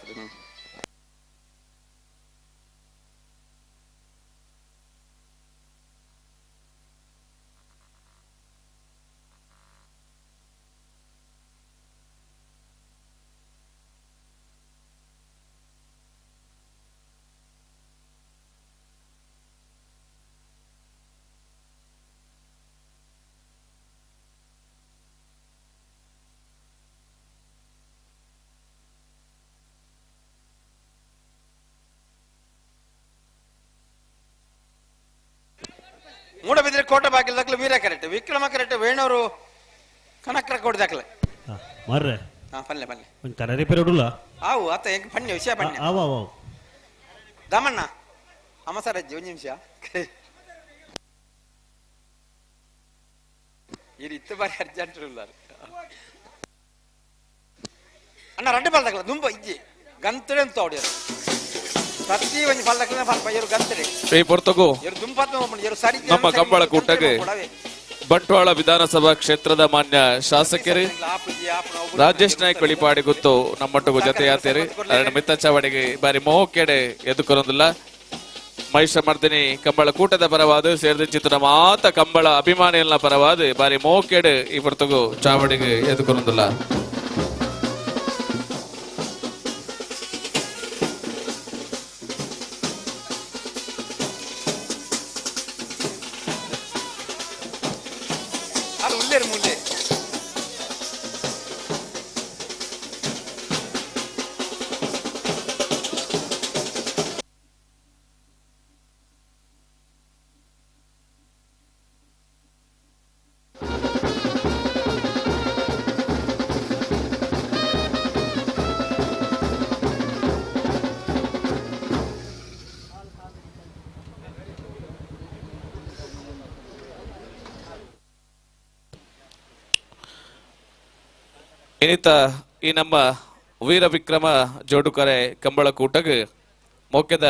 ಮೂಡಬಿದ್ರೆ ಕೋಟೆ ಬಾಗಿಲು ದಾಖಲೆ ವೀರ ಕರೆಕ್ಟ್ ವಿಕ್ರಮ ಕರೆಕ್ಟ್ ವೇಣೂರು ಕನಕ್ರ ಕೋಟೆ ದಾಖಲೆ ಮಾರ್ರೆ ಹಾ ಪಲ್ಲೆ ಪಲ್ಲೆ ಒಂದು ಕರೆ ರಿಪೇರಿ ಇಡುಲ್ಲ. ಆವು ಆತ ಹೆಂಗ್ ಪಣ್ಯ ವಿಷಯ ಪಣ್ಯ ಆವು ಆವು ದಮಣ್ಣ ಅಮ್ಮ ಸರ್ ಅಜ್ಜಿ ಒಂದು ನಿಮಿಷ ಇದು ಇತ್ತು ಬಾರಿ ಅರ್ಜೆಂಟ್ ಇಲ್ಲ ಅಣ್ಣ ರೆಡ್ಡು ಬಾಲ್ ದಾಖಲೆ ದುಂಬ ಇಜ್ಜಿ ಗಂತಡೆ ಅಂತ ಹೊಡಿಯೋರು ಪ್ರತಿ ಒಂದು ಫಲ ಫಲ ಇವರು ಗಂತಡೆ ಈ ಪೊರ್ತಗು ನಮ್ಮ ಕಂಬಳ ಕೂಟಕ್ಕೆ ಬಂಟ್ವಾಳ ವಿಧಾನಸಭಾ ಕ್ಷೇತ್ರದ ಮಾನ್ಯ ಶಾಸಕರು ರಾಜೇಶ್ ನಾಯ್ಕ ಬೆಳಿಪಾಡಿ ಗೊತ್ತು ನಮ್ಮೊಟ್ಟಿಗೂ ಜೊತೆಯಾತೇರಿ ಅದರ ಮಿತ್ತ ಚಾವಡಿಗೆ ಬಾರಿ ಮೋಹಕ್ಕೆಡೆ ಎದುಕೊರೊಂದಿಲ್ಲ. ಮಹಿಷ ಮರ್ದಿನಿ ಕಂಬಳ ಕೂಟದ ಪರವಾದ ಸೇರಿದ ಚಿತ್ರ ಮಾತ ಕಂಬಳ ಅಭಿಮಾನಿಗಳ ಪರವಾದ ಬಾರಿ ಮೋಹಕ್ಕೆಡೆ ಈ ಪೊರ್ತಗು ಚಾವಡಿಗೆ ಎದುಕೊರೊಂದಿಲ್ಲ. ಇನ್ನಿತ ಈ ನಮ್ಮ ವೀರ ವಿಕ್ರಮ ಜೋಡುಕರೆ ಕಂಬಳ ಕೂಟಗ್ ಮೊಕ್ಕೆದ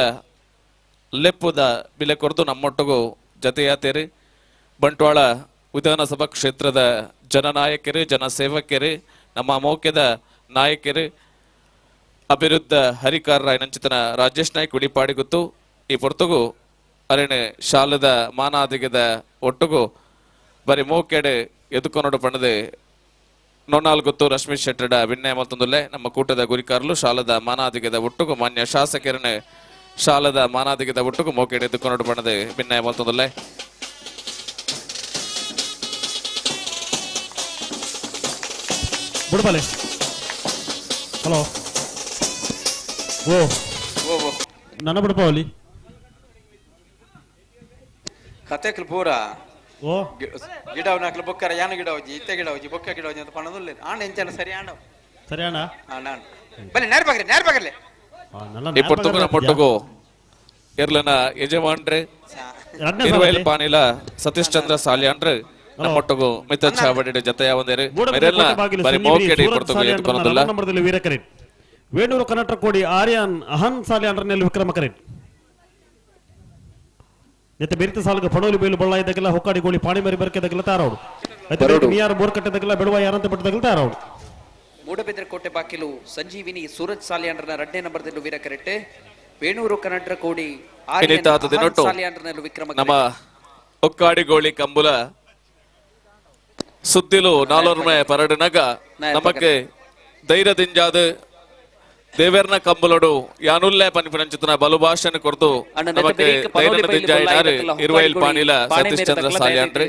ಲೆಪ್ಪುದ ಬಿಲೆ ಕೊರದು ನಮ್ಮೊಟ್ಟಿಗೂ ಜತೆಯಾತೇರಿ ಬಂಟ್ವಾಳ ವಿಧಾನಸಭಾ ಕ್ಷೇತ್ರದ ಜನನಾಯಕರು, ಜನಸೇವಕರು, ನಮ್ಮ ಮೌಕ್ಯದ ನಾಯಕರು ಅಭಿವೃದ್ಧ ಹರಿಕಾರರ ನಂಚಿತನ ರಾಜೇಶ್ ನಾಯ್ಕ್ ಉಡಿಪಾಡಿಗುತ್ತು ಈ ಪೊರ್ತುಗು ಅರೆನೆ ಶಾಲದ ಮಾನಾದಿಗದ ಒಟ್ಟುಗು ಬರಿ ಮೋಕೆಡೆ ಎದುಕೊನಡು ಪಣದೆ ನೊನಾಲ್ಗುತ್ತು ರಶ್ಮಿ ಶೆಟ್ಟಡ ವಿನಯ ಮಲ್ತೊಂದುಲ್ಲೆ ನಮ್ಮ ಕೂಟದ ಗುರಿಕಾರಲು ಶಾಲದ ಮಾನಾದಿಗದ ಒಟ್ಟುಗು ಮಾನ್ಯ ಶಾಸಕರನೆ ಶಾಲದ ಮಾನಾದಿಗದ ಒಟ್ಟುಗು ಮೋಕೆಡೆ ಎದುಕೊನಡು ಪಣದೆ ವಿನಯ ಮಲ್ತೊಂದುಲ್ಲೆ. ಬುಡಬಲೆ ಹಲೋ ಓ ಓ ನನ್ನ ಬುಡಪಾವಲಿ ಕತೆಕ್ಲು ಪೂರ ಓ ಗಿಡ ನಾಕ್ಲು ಬೊಕ್ಕರ ಯಾನ ಗಿಡ ಹೋಜಿ ಇತ್ತೆ ಗಿಡ ಹೋಜಿ ಬೊಕ್ಕ ಗಿಡ ಹೋಜಿ ಅಂತ ಪಣದುಲ್ಲ ಆಂಡ ಎಂಚನ ಸರಿ ಆಂಡ ಸರಿ ಅಣ್ಣ ಆಂಡ ಬಲೆ ನೇರ ಬಾಗ್ರೆ ನೇರ ಬಾಗ್ರಲೆ ಈ ಪೊರ್ತುಗು ಪೊಟ್ಟುಗು ಎರ್ಲನ ಯಜಮಾನ್ರೆ ಇರುವೈಲ್ ಪಾನಿಲ ಸತೀಶ್ ಚಂದ್ರ ಸಾಲಿಯಾನ್ರೆ ನಮ್ಮೊಟ್ಟುಗು ಮಿತ ಚಾವಡಿ ಜತೆಯ ಒಂದೇರು ಮೆರೆಲ್ಲ ಬರಿ ಮೋಕೆಡಿ ಪೊರ್ತುಗು ಎದ್ಕೊನದುಲ್ಲ. ನಂಬರ್ದಲ್ಲಿ ವೀರಕರೇಟ್ ವೇಣೂರು ಕನ್ನಡ ಕೋಡಿ ಆರ್ಯನ್ ಅಹನ್ ಸಾಲಿಯಾನ್ರನಲ್ಲಿ ವಿಕ್ರಮ ಕರೇಟ್ ನೆತ್ತ ಬೆರಿತ ಸಾಲುಗ ಪಣೋಲಿ ಬೇಲು ಬಳ್ಳ ಇದ್ದಕ್ಕೆಲ್ಲ ಹೊಕ್ಕಾಡಿ ಗೋಳಿ ಪಾಣಿ ಮರಿ ಬರ್ಕೆದಕ್ಕೆಲ್ಲ ತಾರೌಡು ಯಾರು ಬೋರ್ ಕಟ್ಟದಕ್ಕೆಲ್ಲ ಬೆಳುವ ಯಾರಂತ ಬಿಟ್ಟದಕ್ಕೆಲ್ಲ ತಾರೌಡು. ಮೂಡಬಿದ್ರೆ ಕೋಟೆ ಬಾಕಿಲು ಸಂಜೀವಿನಿ ಸೂರಜ್ ಸಾಲಿಯಾನ್ರನ ಎರಡನೇ ನಂಬರ್ದಲ್ಲಿ ವೀರ ಕರೆಟ್ಟೆ ವೇಣೂರು ಕನ್ನಡ ಕೋಡಿ ಸಾಲಿಯಾನ್ರನಲ್ಲಿ ವಿಕ್ರಮ. ನಮ್ಮ ಹೊಕ್ಕಾಡಿಗೋಳಿ ಕಂಬುಲ ಸುದ್ದಿಲು ನಾಲ್ವರ್ಮೆ ಪರಡಿನಾಗ ನಮಕ್ಕೆ ಧೈರ್ಯದಿಂಜಾದ ದೇವೇರ್ನ ಕಂಬುಲಡು ಯಾನುಲ್ಲೇ ಪನಿಪನಂಚಿತನ ಬಲು ಭಾಷೆಯನ್ನು ಕೊರತು ನಮಗೆ ಧೈರ್ಯದಿಂಜಾಯಿನಾರು ಇರುವೈಲ್ ಪಾನಿಲ ಸತೀಶ್ ಚಂದ್ರ ಸಾಲಿಯಾನ್ರಿ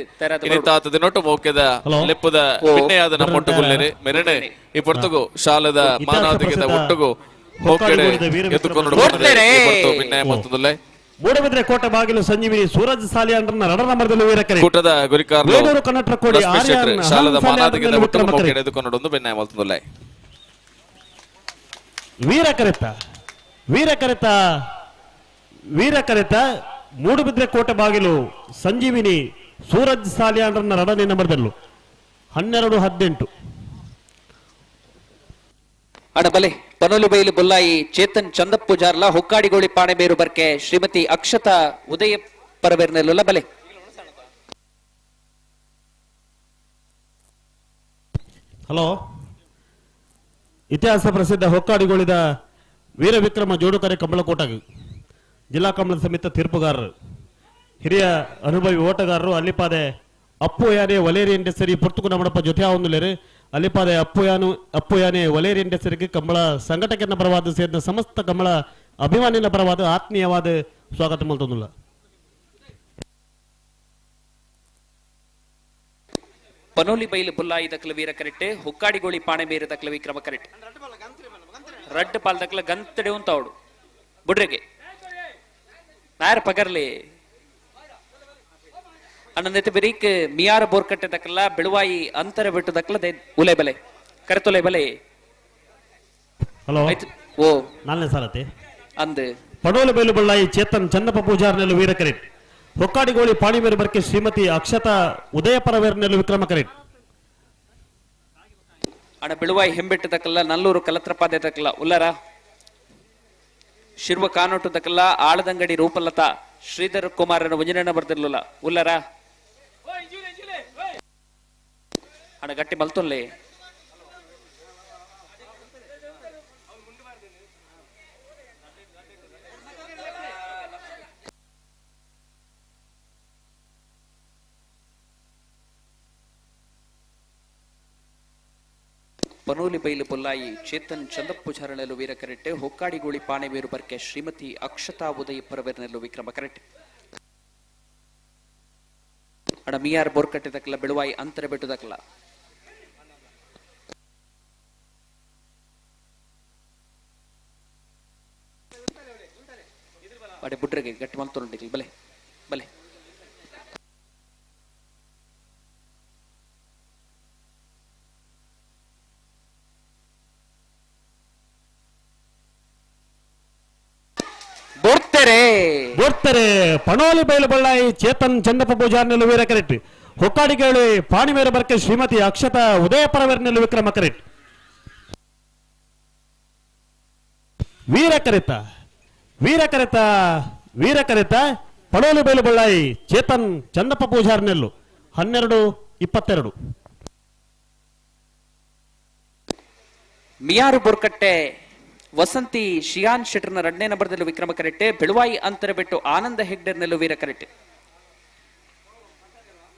ಇನ್ನಿತಾತ ದಿನೊಟ್ಟು ಮೋಕೆದ ಲೆಪ್ಪದ ಬಿನ್ನೆಯಾದ ನಮ್ಮೊಟ್ಟು ಗುಲ್ಲೆರೆ ಮೆರಣೆ ಈ ಪೊರ್ತುಗು ಶಾಲದ ಮಾನಾದಿಗದ ಒಟ್ಟುಗು ಮೋಕೆಡೆ ಎತ್ತುಕೊಂಡು ಬಿನ್ನೆ ಮೊತ್ತದಲ್ಲೇ. ಮೂಡಬಿದ್ರೆ ಕೋಟೆ ಬಾಗಿಲು ಸಂಜೀವಿನಿ ಸೂರಜ್ ಸಾಲಿಯಾನ್ರನ್ನ ರಡ ನಂಬರ್ದಲ್ಲಿ ವೀರಕರೆ ಕೂಟದ ಗುರಿಕಾರರು ವೇಣೂರು ಕನ್ನಡ ಕೋಡಿ ಆರ್ಯನ್ ಶಾಲದ ಮಾನಾದಿಗದ ಒಟ್ಟುಗು ಮೋಕೆಡೆ ಎತ್ತುಕೊಂಡು ಬಿನ್ನೆ ಮೊತ್ತದಲ್ಲೇ. ವೀರ ಕರೆತ ವೀರ ಕರೆತ ವೀರ ಕರೆತ ಮೂಡುಬಿದ್ರೆ ಕೋಟೆ ಬಾಗಿಲು ಸಂಜೀವಿನಿ ಸೂರಜ್ ಸಾಲಿಯಾನ್ರನ್ನ ರಡನೆ ನಂಬರ್ದಲ್ಲೂ 12-18. ಅಡ ಬಲೆ ಪನೋಲಿ ಬೈಲು ಬೊಲ್ಲಾಯಿ ಚೇತನ್ ಚಂದಪ್ಪು ಜಾರ್ಲಾ ಹೊಕ್ಕಾಡಿಗೋಳಿ ಪಾಣೆಬೇರು ಬರ್ಕೆ ಶ್ರೀಮತಿ ಅಕ್ಷತಾ ಉದಯ ಪರವೇರ್ನೆಲ್ಲ ಬಲೆ. ಹಲೋ ಇತಿಹಾಸ ಪ್ರಸಿದ್ಧ ಹೊಕ್ಕಾಡಿಗೋಳಿದ ವೀರ ವಿಕ್ರಮ ಜೋಡುಕರೆ ಕಂಬಳಕೋಟಗೆ ಜಿಲ್ಲಾ ಕಂಬಳ ಸಮಿತಿ ತೀರ್ಪುಗಾರರು ಹಿರಿಯ ಅನುಭವಿ ಓಟಗಾರರು ಅಲ್ಲಿಪಾದೆ ಅಪ್ಪು ಯಾನೆ ವಲೇರಿ ಸರಿ ಪೊರ್ತುಕು ನಮ್ಮಡಪ್ಪ ಜೊತೆ ಆವೊಂದುಲೇರು ಅಲ್ಲಿಪಾದೆ ಅಪ್ಪು ಯಾನೆ ವಲೇರಿ ಸರಿಗೆ ಕಂಬಳ ಸಂಘಟಕನ ಪರವಾದ ಸೇರಿದ ಸಮಸ್ತ ಕಂಬಳ ಅಭಿಮಾನಿನ ಪರವಾದ ಆತ್ಮೀಯವಾದ ಸ್ವಾಗತ ಮಲ್ತೊಂದುಲ್ಲ. ಪನೋಲಿ ಬೈಲು ಬುಲ್ಲಾಯಿ ದಕ್ಲ ವೀರ ಕರೆಟ್ಟೆ ಹೊಕ್ಕಾಡಿಗೋಳಿ ಪಾಣೆಬೇರು ದಕ್ಲ ವಿಕ್ರಮ ಕರೆಟ್ಟೆ ರಡ್ಡು ಪಾಲ್ ದಕ್ಲ ಗಂತಡೆ ಉಂತಾವಡು ಬುಡ್ರೆಗೆ ನಾಯರ್ ಪಗರ್ಲಿ ಅಣ್ಣನೆತ್ತೆ ಬೆರೀಕ್ ಮಿಯಾರ ಬೋರ್ಕಟ್ಟೆ ದಕ್ಕಲ್ಲ ಬೆಳುವಾಯಿ ಅಂತರ ಬಿಟ್ಟು ದಕ್ಕಲ ಉಲೆ ಬಲೆ ಕರೆತೊಲೆ ಬಲೆ. ಹಲೋ ಓ ನಾಲ್ನೇ ಸಾಲತೆ ಅಂದ್ ಪಡೋಲು ಬೈಲು ಬಳ್ಳಾಯಿ ಚೇತನ್ ಚನ್ನಪ್ಪ ಪೂಜಾರ್ನೆಲ್ಲ ವೀರ ಕರೆಟ್ ಹೊಕ್ಕಾಡಿಗೋಳಿ ಪಾಣಿಮೇರು ಬರ್ಕೆ ಶ್ರೀಮತಿ ಅಕ್ಷತಾ ಉದಯ ಪರವೇರ್ನೆಲ್ಲ ವಿಕ್ರಮ ಕರೆಟ್. ಅಣ್ಣ ಬೆಳುವಾಯಿ ಹೆಂಬೆಟ್ಟು ದಕ್ಕಲ್ಲ ನಲ್ಲೂರು ಕಲತ್ರಪಾದೆ ದಕ್ಕಲ್ಲ ಉಲ್ಲರ ಶಿರ್ವ ಕಾನೋಟು ದಕ್ಕಲ್ಲ ಆಳದಂಗಡಿ ರೂಪಲತಾ ಶ್ರೀಧರ್ ಕುಮಾರನ ಒಂಜನಣ್ಣ ಬರ್ತಿರ್ಲಿಲ್ಲ ಉಲ್ಲರ ಅಣ್ಣ ಗಟ್ಟಿ ಮಲ್ತೊಲ್ಲೆ. ಪನೋಲಿ ಬೈಲು ಪೊಲ್ಲಾಯಿ ಚೇತನ್ ಚಂದಪ್ಪು ಝರಣಲು ವೀರ ಕರೆಟ್ಟೆ ಹೊಕ್ಕಾಡಿಗೋಳಿ ಪಾಣೆಬೇರು ಬರ್ಕೆ ಶ್ರೀಮತಿ ಅಕ್ಷತಾ ಉದಯ ಪರವೇರ್ನೆಲ್ಲು ವಿಕ್ರಮ ಕರೆಟ್ಟೆ ಅಡ ಮಿಯಾರ್ ಬೋರ್ಕಟ್ಟೆ ದಕ್ಕಲ ಬೆಳುವಾಯಿ ಅಂತರ ಬೆಟ್ಟು ದಕ್ಕಲ ಅಡೆ ಬುಡ್ರೆಗೆ ಗಟ್ಟಿ ಮಲ್ತೊಂಡಿಗೆ ಬಲೆ ಬಲೆ. ಬೋರ್ತಾರೆ ಪಣೋಲಿ ಬೈಲು ಬಳ್ಳಾಯಿ ಚೇತನ್ ಚಂದಪ್ಪ ಪೂಜಾರ್ನೆಲ್ಲು ವೀರ ಕರೆಟ್ ಹೊಕ್ಕಾಡಿಗೇಳಿ ಪಾಣಿಮೇರ ಬರ್ಕೆ ಶ್ರೀಮತಿ ಅಕ್ಷತಾ ಉದಯ ಪರವೇರ್ನೆಲ್ಲು ವಿಕ್ರಮ ಕರೆಟ್ ವೀರ ಕರೆತ ವೀರ ಕರೆತ ವೀರ ಕರೆತ ಪಣೋಲಿ ಬೈಲು ಬಳ್ಳಾಯಿ ಚೇತನ್ ಚಂದಪ್ಪ ಪೂಜಾರ್ನೆಲ್ಲು 12-22. ಮಿಯಾರು ಬೋರ್ಕಟ್ಟೆ ವಸಂತಿ ಶಿಯಾನ್ ಶೆಟ್ಟರ್ನ 2ನೇ ನಂಬರ್ದಲ್ಲಿ ವಿಕ್ರಮ ಕರೆಕ್ಟ್. ಬೆಳುವಾಯಿ ಅಂತರ ಬಿಟ್ಟು ಆನಂದ ಹೆಗ್ಡೆರ್ನಲ್ಲೂ ವೀರ ಕರೆಕ್ಟ್.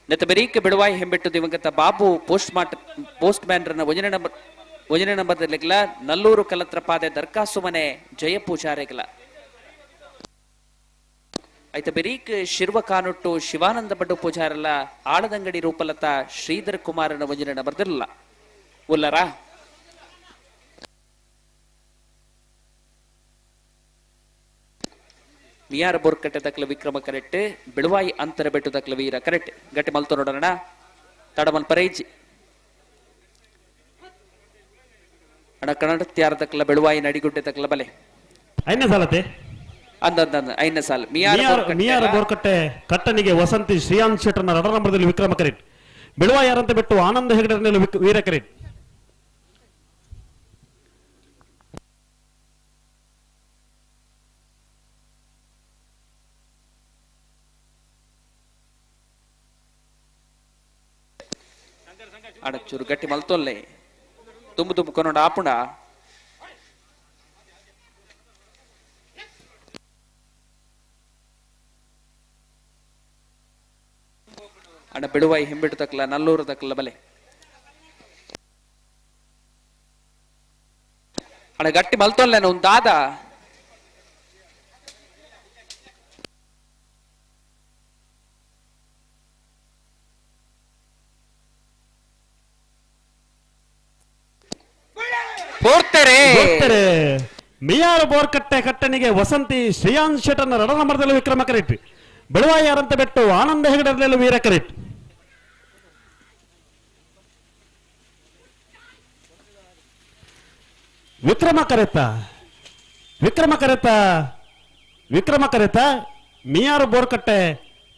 ನೆತಬೆರೀಕ್ ಬೆಳುವಾಯಿ ಹೆಂಬೆಟ್ಟು ದಿವಂಗತ ಬಾಬು ಪೋಸ್ಟ್ ಮ್ಯಾನ್ ಒಂದನೇ ನಂಬರ್ದಲ್ಲಿಗ್ಲ ನಲ್ಲೂರು ಕಲತ್ರ ಪಾದೆ ದರ್ಕಾಸು ಮನೆ ಜಯ ಪೂಜಾರಿಗ್ಲ. ಆಯ್ತ ಬೆರೀಕ್ ಶಿರ್ವ ಕಾನುಟ್ಟು ಶಿವಾನಂದ ಬಡ್ಡು ಪೂಜಾರಲ್ಲ ಆಳದಂಗಡಿ ರೂಪಲತಾ ಶ್ರೀಧರ್ ಕುಮಾರನ ಒಂದನೇ ನಂಬರ್ದಿರಲ್ಲ ಉಲ್ಲರಾ. ಮಿಯಾರ ಬೋರ್ಕಟ್ಟೆ ತಕ್ಲ ವಿಕ್ರಮ ಕರೆಕ್ಟ್. ಬೆಳುವಾಯಿ ಅಂತರ ಬೆಟ್ಟು ತಕ್ಲ ವೀರ ಕರೆಕ್ಟ್. ಗಟ್ಟಿ ಮಲ್ತು ನೋಡೋಣ ತಡಮಲ್ ಪರೈಜಿ ಅಣ್ಣ ಕನ್ನಡ ತ್ಯಾರ ತಕ್ಲ ಬೆಳುವಾಯಿ ನಡಿಗುಡ್ಡೆ ತಕ್ಲ ಬಲೆ ಐದನೇ ಸಾಲತೆ ಅಂದ ಐದನೇ ಸಾಲ ಮಿಯಾರ ಬೋರ್ಕಟ್ಟೆ ಕಟ್ಟನಿಗೆ ವಸಂತಿ ಶ್ರೀಯಾನ್ ಶೆಟ್ಟರ್ನ 2 ನಂಬರ್ದಲ್ಲಿ ವಿಕ್ರಮ ಕರೆಕ್ಟ್. ಬೆಳುವಾಯಿ ಯಾರಂತ ಬಿಟ್ಟು ಆನಂದ ಹೆಗಡೆರ್ನಲ್ಲಿ ವೀರ ಕರೆಕ್ಟ್. ಅಡಚೂರು ಗಟ್ಟಿ ಮಲ್ತೊಲ್ಲೆ ತುಂಬು ತುಂಬು ಕೊನೊಂಡು ಆಪುಣ ಅಣ್ಣ ಬೆಳುವಾಯಿ ಹೆಂಬಿಟ್ಟು ತಕ್ಕಲ ನಲ್ಲೂರು ತಕ್ಕಲ ಬಲೆ ಅಣ್ಣ ಗಟ್ಟಿ ಮಲ್ತೊಲ್ಲೆ ಒಂದು ದಾದ ಮಿಯಾರ ಬೋರ್ಕಟ್ಟೆ ಕಟ್ಟನಿಗೆ ವಸಂತಿ ಶ್ರೇಯಾನ್ ಶೆಟ್ಟರ್ನ 2 ನಂಬರ್ದಲ್ಲಿ ವಿಕ್ರಮ ಕರೆಕ್ಟ್. ಬೆಳುವಾಯಿ ಯಾರಂತ ಬೆಟ್ಟು ಆನಂದ ಹೆಗಡೆರ್ನಲ್ಲಿ ವೀರ ಕರೆಕ್ಟ್. ವಿಕ್ರಮ ಕರೆತ ವಿಕ್ರಮ ಕರೆತ ವಿಕ್ರಮ ಕರೆತ ಮಿಯಾರು ಬೋರ್ಕಟ್ಟೆ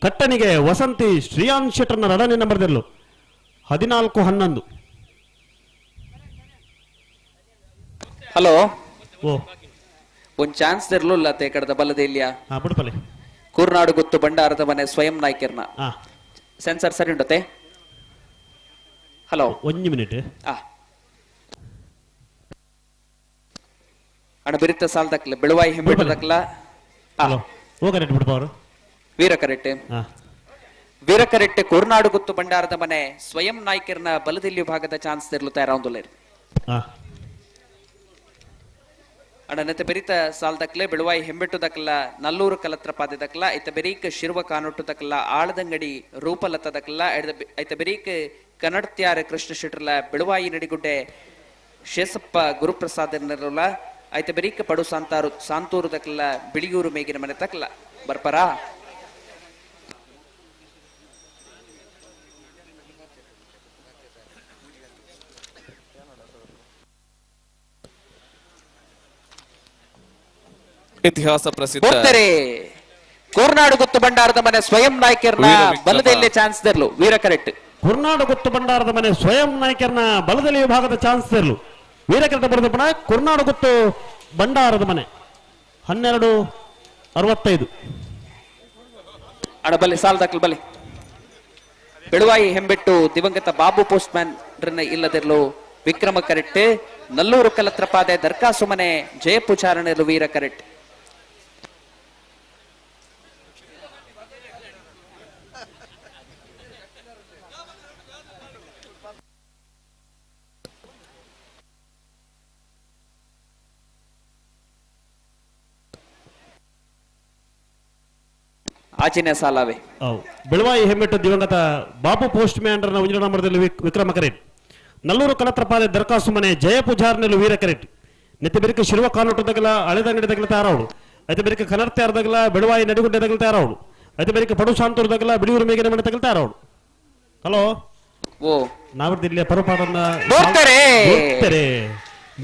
ಕಟ್ಟನಿಗೆ ವಸಂತಿ ಶ್ರೇಯಾನ್ ಶೆಟ್ಟರ್ನ 2ನೇ ನಂಬರ್ದಲ್ಲೂ 14-11. ಹಲೋ ಓ ಒಂದ್ ಚಾನ್ಸ್ ಇರ್ಲಿಲ್ಲ ತೇಕಡದ ಬಲ್ಲದೆ ಇಲ್ಲಿಯ ಬಿಡ್ಪಲೆ ಕೂರ್ನಾಡು ಗೊತ್ತು ಭಂಡಾರದ ಮನೆ ಸ್ವಯಂ ನಾಯ್ಕರ್ನ ಸೆನ್ಸರ್ ಸರಿ ಉಂಟತೆ. ಹಲೋ ಒಂದು ಮಿನಿಟ್ ಅಣ್ಣ ಬಿರಿತ ಸಾಲ್ ದಕ್ಲ ಬೆಳುವಾಯಿ ಹೆಂಬಿಟ್ಟು ದಕ್ಲ ವೀರ ಕರೆಕ್ಟ್. ವೀರ ಕರೆಕ್ಟ್ ಕೂರ್ನಾಡು ಗುತ್ತು ಭಂಡಾರದ ಮನೆ ಸ್ವಯಂ ನಾಯ್ಕರ್ನ ಬಲದಿಲ್ಲಿ ಭಾಗದ ಚಾನ್ಸ್ ಇರ್ಲು ತಯಾರ ಅಣ್ಣ ನೆತ್ತ ಬೆರಿತ ಸಾಲ್ ದಕ್ಲೆ ಬೆಳುವಾಯಿ ಹೆಂಬೆಟ್ಟು ದಕ್ಲ ನಲ್ಲೂರು ಕಲತ್ರ ಪಾದೆ ದಕ್ಲ ಐತ ಬೆರೀಕ್ ಶಿರ್ವ ಕಾನೊಟ್ಟು ದಕ್ಲ ಆಳದಂಗಡಿ ರೂಪಲತ ದಕ್ಲ ಐತ ಬೆರೀಕ್ ಕನ್ನಡತ್ಯಾರ ಕೃಷ್ಣ ಶೆಟ್ಟರ್ಲ ಬೆಳುವಾಯಿ ನಡಿಗುಡ್ಡೆ ಶೇಸಪ್ಪ ಗುರುಪ್ರಸಾದ್ ನೆರಲ ಐತ ಬೆರೀಕ್ ಪಡು ಸಾಂತಾರು ಸಾಂತೂರು ದಕ್ಲ ಬಿಳಿಯೂರು ಮೇಗಿನ ಮನೆ ತಕ್ಲ ಬರ್ಪರಾ. ಇತಿಹಾಸ ಪ್ರಸಿದ್ಧ ಕೋರ್ನಾಡು ಗುತ್ತು ಭಂಡಾರದ ಮನೆ ಸ್ವಯಂ ನಾಯ್ಕರ್ನ ಬಲದಲ್ಲಿ ಚಾನ್ಸ್ ದರ್ಲು ವೀರ ಕರೆಕ್ಟ್. ಕುರ್ನಾಡು ಗುತ್ತು ಭಂಡಾರದ ಮನೆ ಸ್ವಯಂ ನಾಯ್ಕರ್ನ ಬಲದಲ್ಲಿ ವಿಭಾಗದ ಚಾನ್ಸ್ ದರ್ಲು ವೀರ ಕರೆಕ್ಟ್ ಬರೆದ ಪಣ ಕುರ್ನಾಡು ಗುತ್ತು ಭಂಡಾರದ ಮನೆ 12-65. ಅಣ ಬಲೆ ಸಾಲ್ ದಾಖಲು ಬಲೆ ಬೆಳುವಾಯಿ ಹೆಂಬೆಟ್ಟು ದಿವಂಗತ ಬಾಬು ಪೋಸ್ಟ್ ಮ್ಯಾನ್ ಇಲ್ಲದಿರಲು ವಿಕ್ರಮ ಕರೆಕ್ಟ್. ನಲ್ಲೂರು ಕಲತ್ರ ಪಾದೆ ದರ್ಕಾಸು ಮನೆ ಜಯ ಪೂಜಾರಣರು ವೀರ ಕರೆಕ್ಟ್. ಆಚಿನ ಸಾಲಾವೆ ಬೆಳವಾಯಿ ಹೆಮ್ಮೆಟ್ಟು ದಿವಂಗತ ಬಾಬು ಪೋಸ್ಟ್ ಮ್ಯಾನ್ ನ ನಂಬರ್ದಲ್ಲಿ ವಿಕ್ರಮ ಕರೆಕ್ಟ್. ನಲ್ಲೂರು ಕಲತ್ರಪಾದೆ ದರ್ಕಾಸು ಮನೆ ಜಯ ಪೂಜಾರ್ನಲ್ಲಿ ವೀರ ಕರೆಕ್ಟ್. ನೆತ್ತೆ ಬೆರಿಕೆ ಶಿರುವ ಕಾನೋಟು ತಗಲ ಅಳೆದಂಗಡಿ ತಗಲ ತಾರವಳು ಐತೆ ಬೆರಿಕೆ ಕನರ್ತೆ ತಗಲ ಬೆಳವಾಯಿ ನಡುಗುಡ್ಡೆ ತಗಲ ತಾರವಳು ಐತೆ ಬೆರಿಕೆ ಪಡು ಶಾಂತೂರು ತಗಲ ಬಿಳಿಯೂರು ಮೇಗಿನ ಮನೆ ತಗಲ ತಾರವಳು. ಹಲೋ ಓ ನಾವರ್ದಿಲ್ಲಿಯ ಪರಪಾಡನ್ನ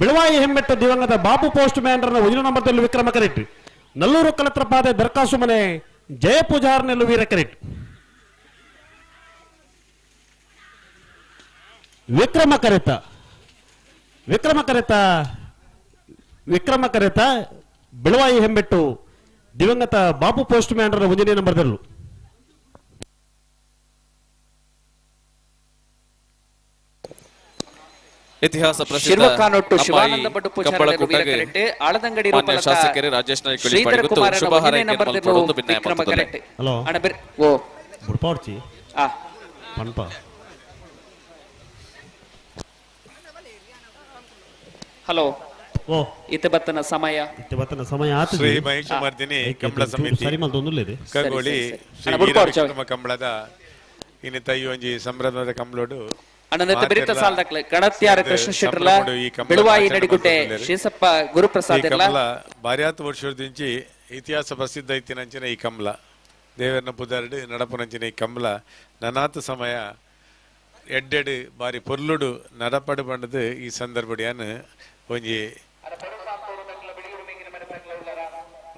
ಬೆಳವಾಯಿ ಹೆಮ್ಮೆಟ್ಟ ದಿವಂಗತ ಬಾಬು ಪೋಸ್ಟ್ ಮ್ಯಾನ್ ನ ಒಂದಿನ ನಂಬರ್ದಲ್ಲಿ ವಿಕ್ರಮ ಕರೆಕ್ಟ್. ನಲ್ಲೂರು ಕಲತ್ರಪಾದೆ ದರ್ಕಾಸು ಮನೆ ಜಯ ಪೂಜಾರ್ನೆಲ್ಲು ವೀರ ಕರೆಕ್ಟ್. ವಿಕ್ರಮ ಕರೆತ ವಿಕ್ರಮ ಕರೆತ ವಿಕ್ರಮ ಕರೆತ ಬೆಳವಾಯಿ ಹೆಂಬೆಟ್ಟು ದಿವಂಗತ ಬಾಬು ಪೋಸ್ಟ್ ಮ್ಯಾನ್ ರ ಒಂದನೇ ನಂಬರ್ದಲ್ಲೂ. ಇತಿಹಾಸ ಪ್ರಸಿದ್ಧ ಶಿರ್ವಕಾನೊಟ್ಟು ನಮ್ಮ ಈ ಶಿವಾನಂದ ಭಟ್ ಕಂಬಳ ಪೂಜಾರಿ ಕೂಟಗೆ ವೀರಕರೆಟ್ಟೆ ಆಳದಂಗಡಿ ಮಾನ್ಯ ರೂಪಲತಾ ಶಾಸಕರೇ ರಾಜೇಶ್ ನಾಯ್ಕ ಶ್ರೀಧರ ಕೊಳಿಪಾಡಿ ಕುಮಾರನ ಶುಭ ಒಂದನೇ ಹಾರೈಕೆ ನಂಬರ್ ಮಲ್ಪಡೊಂದು ಭಿನ್ನಾಯ ವಿಕ್ರಮ ಮಲ್ತೊಂದುಲ್ಲೆ. ಕರೆಕ್ಟ್ ಹಲೋ ಅಣ್ಣ ಬೆರ್ ಓ ಬುಡ್ಪಾಡ್ಚಿ ಆ ಪನ್ಪ ಹಲೋ ಓ ಇತ ಬತ್ತನ ಸಮಯ ಇತ್ತೆ ಬತ್ತನ ಸಮಯ ಆತು ಶ್ರೀ ಮಹೇಶ ಮರ್ದಿನಿ ಕಂಬಳ ಸಮಿತಿ ಸರಿ ಮಲ್ತೊಂದುಲ್ಲೆ ಇದೆ ಕಗೋಳಿ ಶ್ರೀ ಅಣ್ಣ, ಬುಡ್ಪಾಡ್ಚಿ. ವೀರ ವಿಕ್ರಮ ಕಂಬಳದ ಇನ್ನಿತ ಈ ಒಂಜಿ ಸಂಭ್ರಮದ ಕಂಬಳೋಡು ಅಣ್ಣನ ಬೆರಿತ ಮಾತೆರ್ಲ ಸಾಲ್ದಕ್ಲೆ ಗಣತ್ಯಾರ ಕೃಷ್ಣ ಶೆಟ್ಟರ್ಲ ಸಂಭ್ರಮಡು ಈ ಕಂಬಳ ಬೆಳುವಾಯಿ ಆಚರಣೆ ನಡಿಗುಡ್ಡೆ ಮಲ್ತೊಂದುಲ್ಲೆರ್. ಶೇಸಪ್ಪ ಗುರುಪ್ರಸಾದ್ ಈ ಎಲ್ಲ ಕಂಬಳ ಬಾರ್ಯಾತ್ ವರ್ಷದಿಂಚಿ ಇತಿಹಾಸ ಪ್ರಸಿದ್ಧ ಐತಿನಂಚಿನ ಈ ಕಂಬಳ ದೇವರನ ಪುದರ್ಡು ನಡಪುನಂಚಿನ ಈ ಕಂಬಳ ನನಾತ ಸಮಯ ಎಡ್ಡೆಡು ಬಾರಿ ಪೊರ್ಲುಡು ನಡಪಡು ಬಂಡದು ಈ ಸಂದರ್ಭಡಿಯಾನ್ ಒಂಜಿ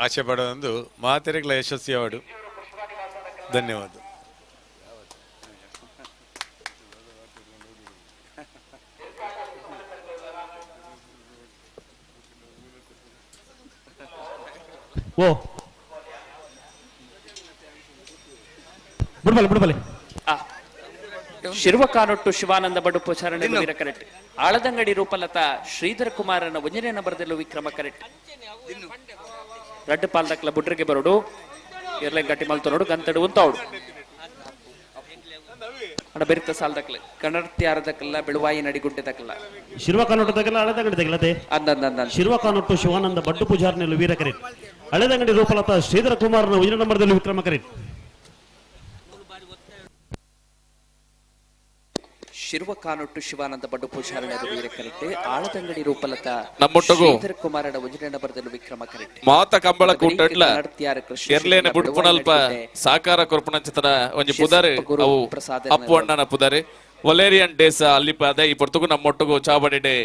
ಆಶೆ ಪಡೋದೊಂದು ಮಾತೆರೆಗಳ ಯಶಸ್ವಿಯಾವಡು. ಧನ್ಯವಾದ. ಓ ಬುಡ್ಬಲೆ ಬುಡ್ಬಲೆ ಶಿರ್ವಕಾನೊಟ್ಟು ಶಿವಾನಂದ ಬಡುಪು ಚರಣ ವೀರ ಕರೆಕ್ಟ್ ಆಳದಂಗಡಿ ರೂಪಲತಾ ಶ್ರೀಧರ ಕುಮಾರನ ಒಂಜನೇ ನಂಬರ್ದಲ್ಲೂ ವಿಕ್ರಮ ಕರೆಕ್ಟ್ ರಡ್ಡು ಪಾಲ್ದಕ್ಲ ಬುಡ್ರಿಗೆ ಬರೋಡು ಎರ್ಲೆ ಗಟ್ಟಿ ಮಲ್ತೊನೋಡು ಗಂತಡು ಉಂತಾವಡು ಅಣ್ಣ ಬೆರಿತ ಸಾಲ್ದಕ್ಲೆ ಕನ್ನಡತ್ಯಾರದಕ್ಲ ಬೆಳುವಾಯಿ ನಡಿಗುಡ್ಡೆ ದಕ್ಲ ಶಿರ್ವ ಕಾನೊಟ್ಟು ತಗಲ ಹಳೆದಂಗಡಿ ತಗಲತೆ ಶಿರ್ವ ಕಾನೊಟ್ಟು ಶಿವಾನಂದ ಬಡ್ಡು ಪೂಜಾರ್ನೆಲ್ಲ ವೀರ ಕರೆಕ್ಟ್ ಹಳೆದಂಗಡಿ ರೂಪಲತಾ ಶ್ರೀಧರ ಕುಮಾರನ ಒಂದನೇ ನಂಬರ್ದಲ್ಲಿ ವಿಕ್ರಮ ಕರೆಕ್ಟ್. ಶಿರ್ವಕಾನೊಟ್ಟು ಶಿವಾನಂದ ಬಡ್ಡು ಪೂಜಾರಣ ವೀರ ಕರೆಕ್ಟ್ ಆಳದಂಗಡಿ ರೂಪಲತಾ ನಮ್ಮೊಟ್ಟುಗು ಶ್ರೀಧರ ಕುಮಾರನ ಒಂಜನೇ ನಂಬರ್ದಲ್ಲೂ ವಿಕ್ರಮ ಕರೆಕ್ಟ್. ಮಾತ ಕಂಬಳ ಕೂಟಡ್ಲ ಕನ್ನಡತ್ಯಾರ ಕೃಷ್ಣ ಎರ್ಲೇನ ಬುಡ್ಪುನಲ್ಪ ಸಾಕಾರ ಕೊರ್ಪುನಂಚಿತನ ಒಂಜಿ ಪುದರ್ ಅವು ಅಪ್ಪು ಅಣ್ಣನ ಪುದರ್ ವಲೇರಿಯನ್ ಡೇಸ ಅಲ್ಲಿಪಾದ ಈ ಪೊರ್ತುಗು ನಮ್ಮೊಟ್ಟುಗು ಚಾವಡಿಡೆ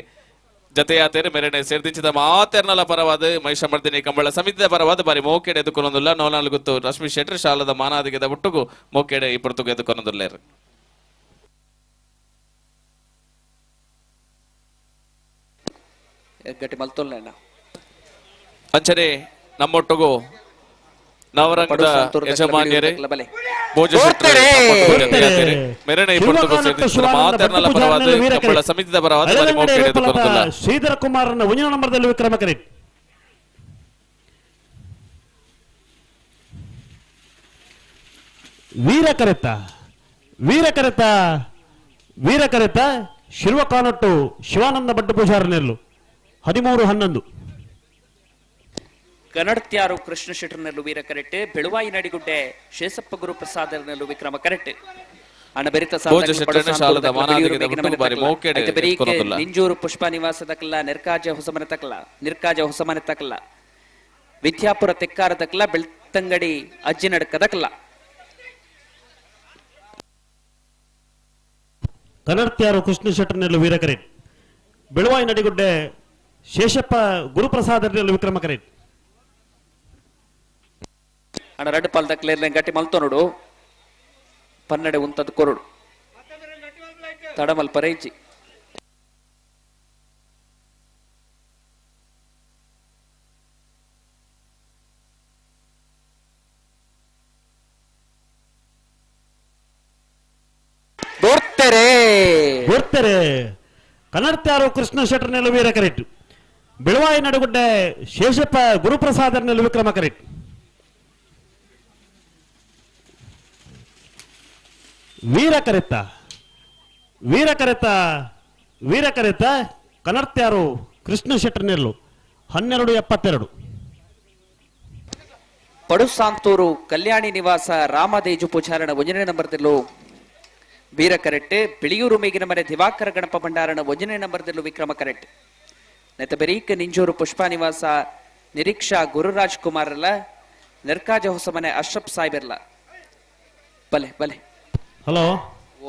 ಜತೆಯಾತೇನೆ ಮೆರೆನೆ ಸೇರ್ದಿಂಚಿದ ಮಾತೆರ್ನಲ ಪರವಾದ ಮಹಿಷಮರ್ದಿನಿ ಕಂಬಳ ಸಮಿತಿದ ಪರವಾದ ಬಾರಿ ಮೋಕೆಡೆ ಎದುಕೊನೊಂದುಲ್ಲ ನೋನಾಲ್ ಗೊತ್ತು ರಶ್ಮಿ ಶೆಟ್ರ್ ಶಾಲದ ಮಾನಾದಿಗೆದ ಒಟ್ಟುಗು ಮೋಕೆಡೆ ಈ ಪೊರ್ತುಗು ಎದುಕೊನೊಂದುಲ್ಲೇರು. ಗಟ್ಟಿ ಮಲ್ತೊಲ್ಲ ಅಂಚನೆ ನಮ್ಮೊಟ್ಟುಗು ನವರಂಗದ ಯಜಮಾನ್ಯರೇ ಭೋಜ ಶೆಟ್ರು ನಮ್ಮೊಟ್ಟುಗು ಜತೆಯಾತೇನೆ. ಮೆರೆನೆ ಈ ಪೊರ್ತುಗು ಸೇರ್ದಿಂಚಿದ ಮಾತೆರ್ನಲ ಪರವಾದ ಕಂಬಳ ಸಮಿತಿದ ಪರವಾದ ಬಾರಿ ಹಳೆದಂಗಡಿ ಮೋಕೆಡೆ ರೂಪಲತಾ ಎದುಕೊನೊಂದುಲ್ಲ. ಶ್ರೀಧರ ಕುಮಾರನ ಒಂದನೇ ನಂಬರ್ದಲ್ಲಿ ವಿಕ್ರಮ ಕರೆಕ್ಟ್. ವೀರ ಕರೆತ ವೀರ ಕರೆತ ವೀರ ಕರೆತ ಶಿರ್ವ ಕಾನೊಟ್ಟು ಶಿವಾನಂದ ಭಟ್ ಪೂಜಾರನೆಲ್ಲು 13-11. ಕನ್ನಡತ್ಯಾರು ಕೃಷ್ಣ ಶೆಟ್ಟರ್ನಲ್ಲೂ ವೀರ ಕರೆಕ್ಟ್ ಬೆಳುವಾಯಿ ನಡಿಗುಡ್ಡೆ ಶೇಸಪ್ಪ ಗುರುಪ್ರಸಾದರ್ನಲ್ಲೂ ವಿಕ್ರಮ ಕರೆಕ್ಟ್. ಅಣ್ಣ ಬೆರಿತ ಭೋಜ ಶೆಟ್ಟರ್ನ ಶಾಲದ ಮಾನಾದಿಗೆದ ಒಟ್ಟುಗು ಬಾರಿ ಮೋಕೆಡೆ ಎತ್ಕೊನೊಂದುಲ್ಲ. ನಿಂಜೂರು ಪುಷ್ಪ ನಿವಾಸ ತಕಲ ನಿರ್ಕಾಜ ಹೊಸಮನೆ ತಕಲ ನಿರ್ಕಾಜ ಹೊಸಮನೆ ತಕಲ ವಿದ್ಯಾಪುರ ತೆಕ್ಕಾರ ತಕಲ ಬೆಳ್ತಂಗಡಿ ಅಜ್ಜಿನಡ್ಕ ತಕಲ. ಕನ್ನಡತ್ಯಾರು ಕೃಷ್ಣ ಶೆಟ್ಟರ್ನೆಲ್ಲು ವೀರ ಕರೆಕ್ಟ್ ಬೆಳುವಾಯಿ ನಡಿಗುಡ್ಡೆ ಶೇಷಪ್ಪ ಗುರುಪ್ರಸಾದರ್ನೆಲ್ಲು ವಿಕ್ರಮ ಕರೆಕ್ಟ್. ಅಣ್ಣ ರಡ್ಡು ಪಾಲ್ ತಕ್ಲೇರ್ಲೆ ಗಟ್ಟಿ ಮಲ್ತೊನೋಡು ಪನ್ನಡೆ ಉಂತದ ಕೊರಡು ತಡಮಲ್ ಪರೈಚಿ. ದೋರ್ತೆರೆ ದೋರ್ತೆರೆ ಕನ್ನಡತ್ಯಾರು ಕೃಷ್ಣ ಶೆಟ್ಟರ್ನೆಲ್ಲು ವೀರ ಕರೆಕ್ಟ್ ಬೆಳುವಾಯಿ ನಡುಗುಡ್ಡೆ ಶೇಷಪ್ಪ ಗುರುಪ್ರಸಾದರ್ನೆಲ್ಲು ವಿಕ್ರಮ ಕರೆಕ್ಟ್. ವೀರ ಕರೆತ ವೀರ ಕರೆತ ವೀರ ಕರೆತ ಕನ್ನಡತ್ಯಾರು ಕೃಷ್ಣ ಶೆಟ್ಟರ್ನೆಲ್ಲು 12-72. ಪಡುಸಾಂತೂರು ಕಲ್ಯಾಣಿ ನಿವಾಸ ರಾಮದೇಜು ಪೂಜಾರಣ ಒಂದನೇ ನಂಬರ್ದಲ್ಲೂ ವೀರ ಕರೆಕ್ಟ್ ಬಿಳಿಯೂರು ಮೇಗಿನ ಮನೆ ದಿವಾಕರ ಗಣಪ ಭಂಡಾರಣ ಒಂದನೇ ನಂಬರ್ದಲ್ಲೂ ವಿಕ್ರಮ ಕರೆಕ್ಟ್. ನೆತ ಬೆರೀಕ್ ನಿಂಜೂರು ಪುಷ್ಪ ನಿವಾಸ ನಿರೀಕ್ಷಾ ಗುರುರಾಜ್ ಕುಮಾರ್ಲ ನಿರ್ಕಾಜ ಹೊಸಮನೆ ಅಶ್ರಫ್ ಸಾಹೇಬರ್ಲ. ಬಲೆ ಬಲೆ ಹಲೋ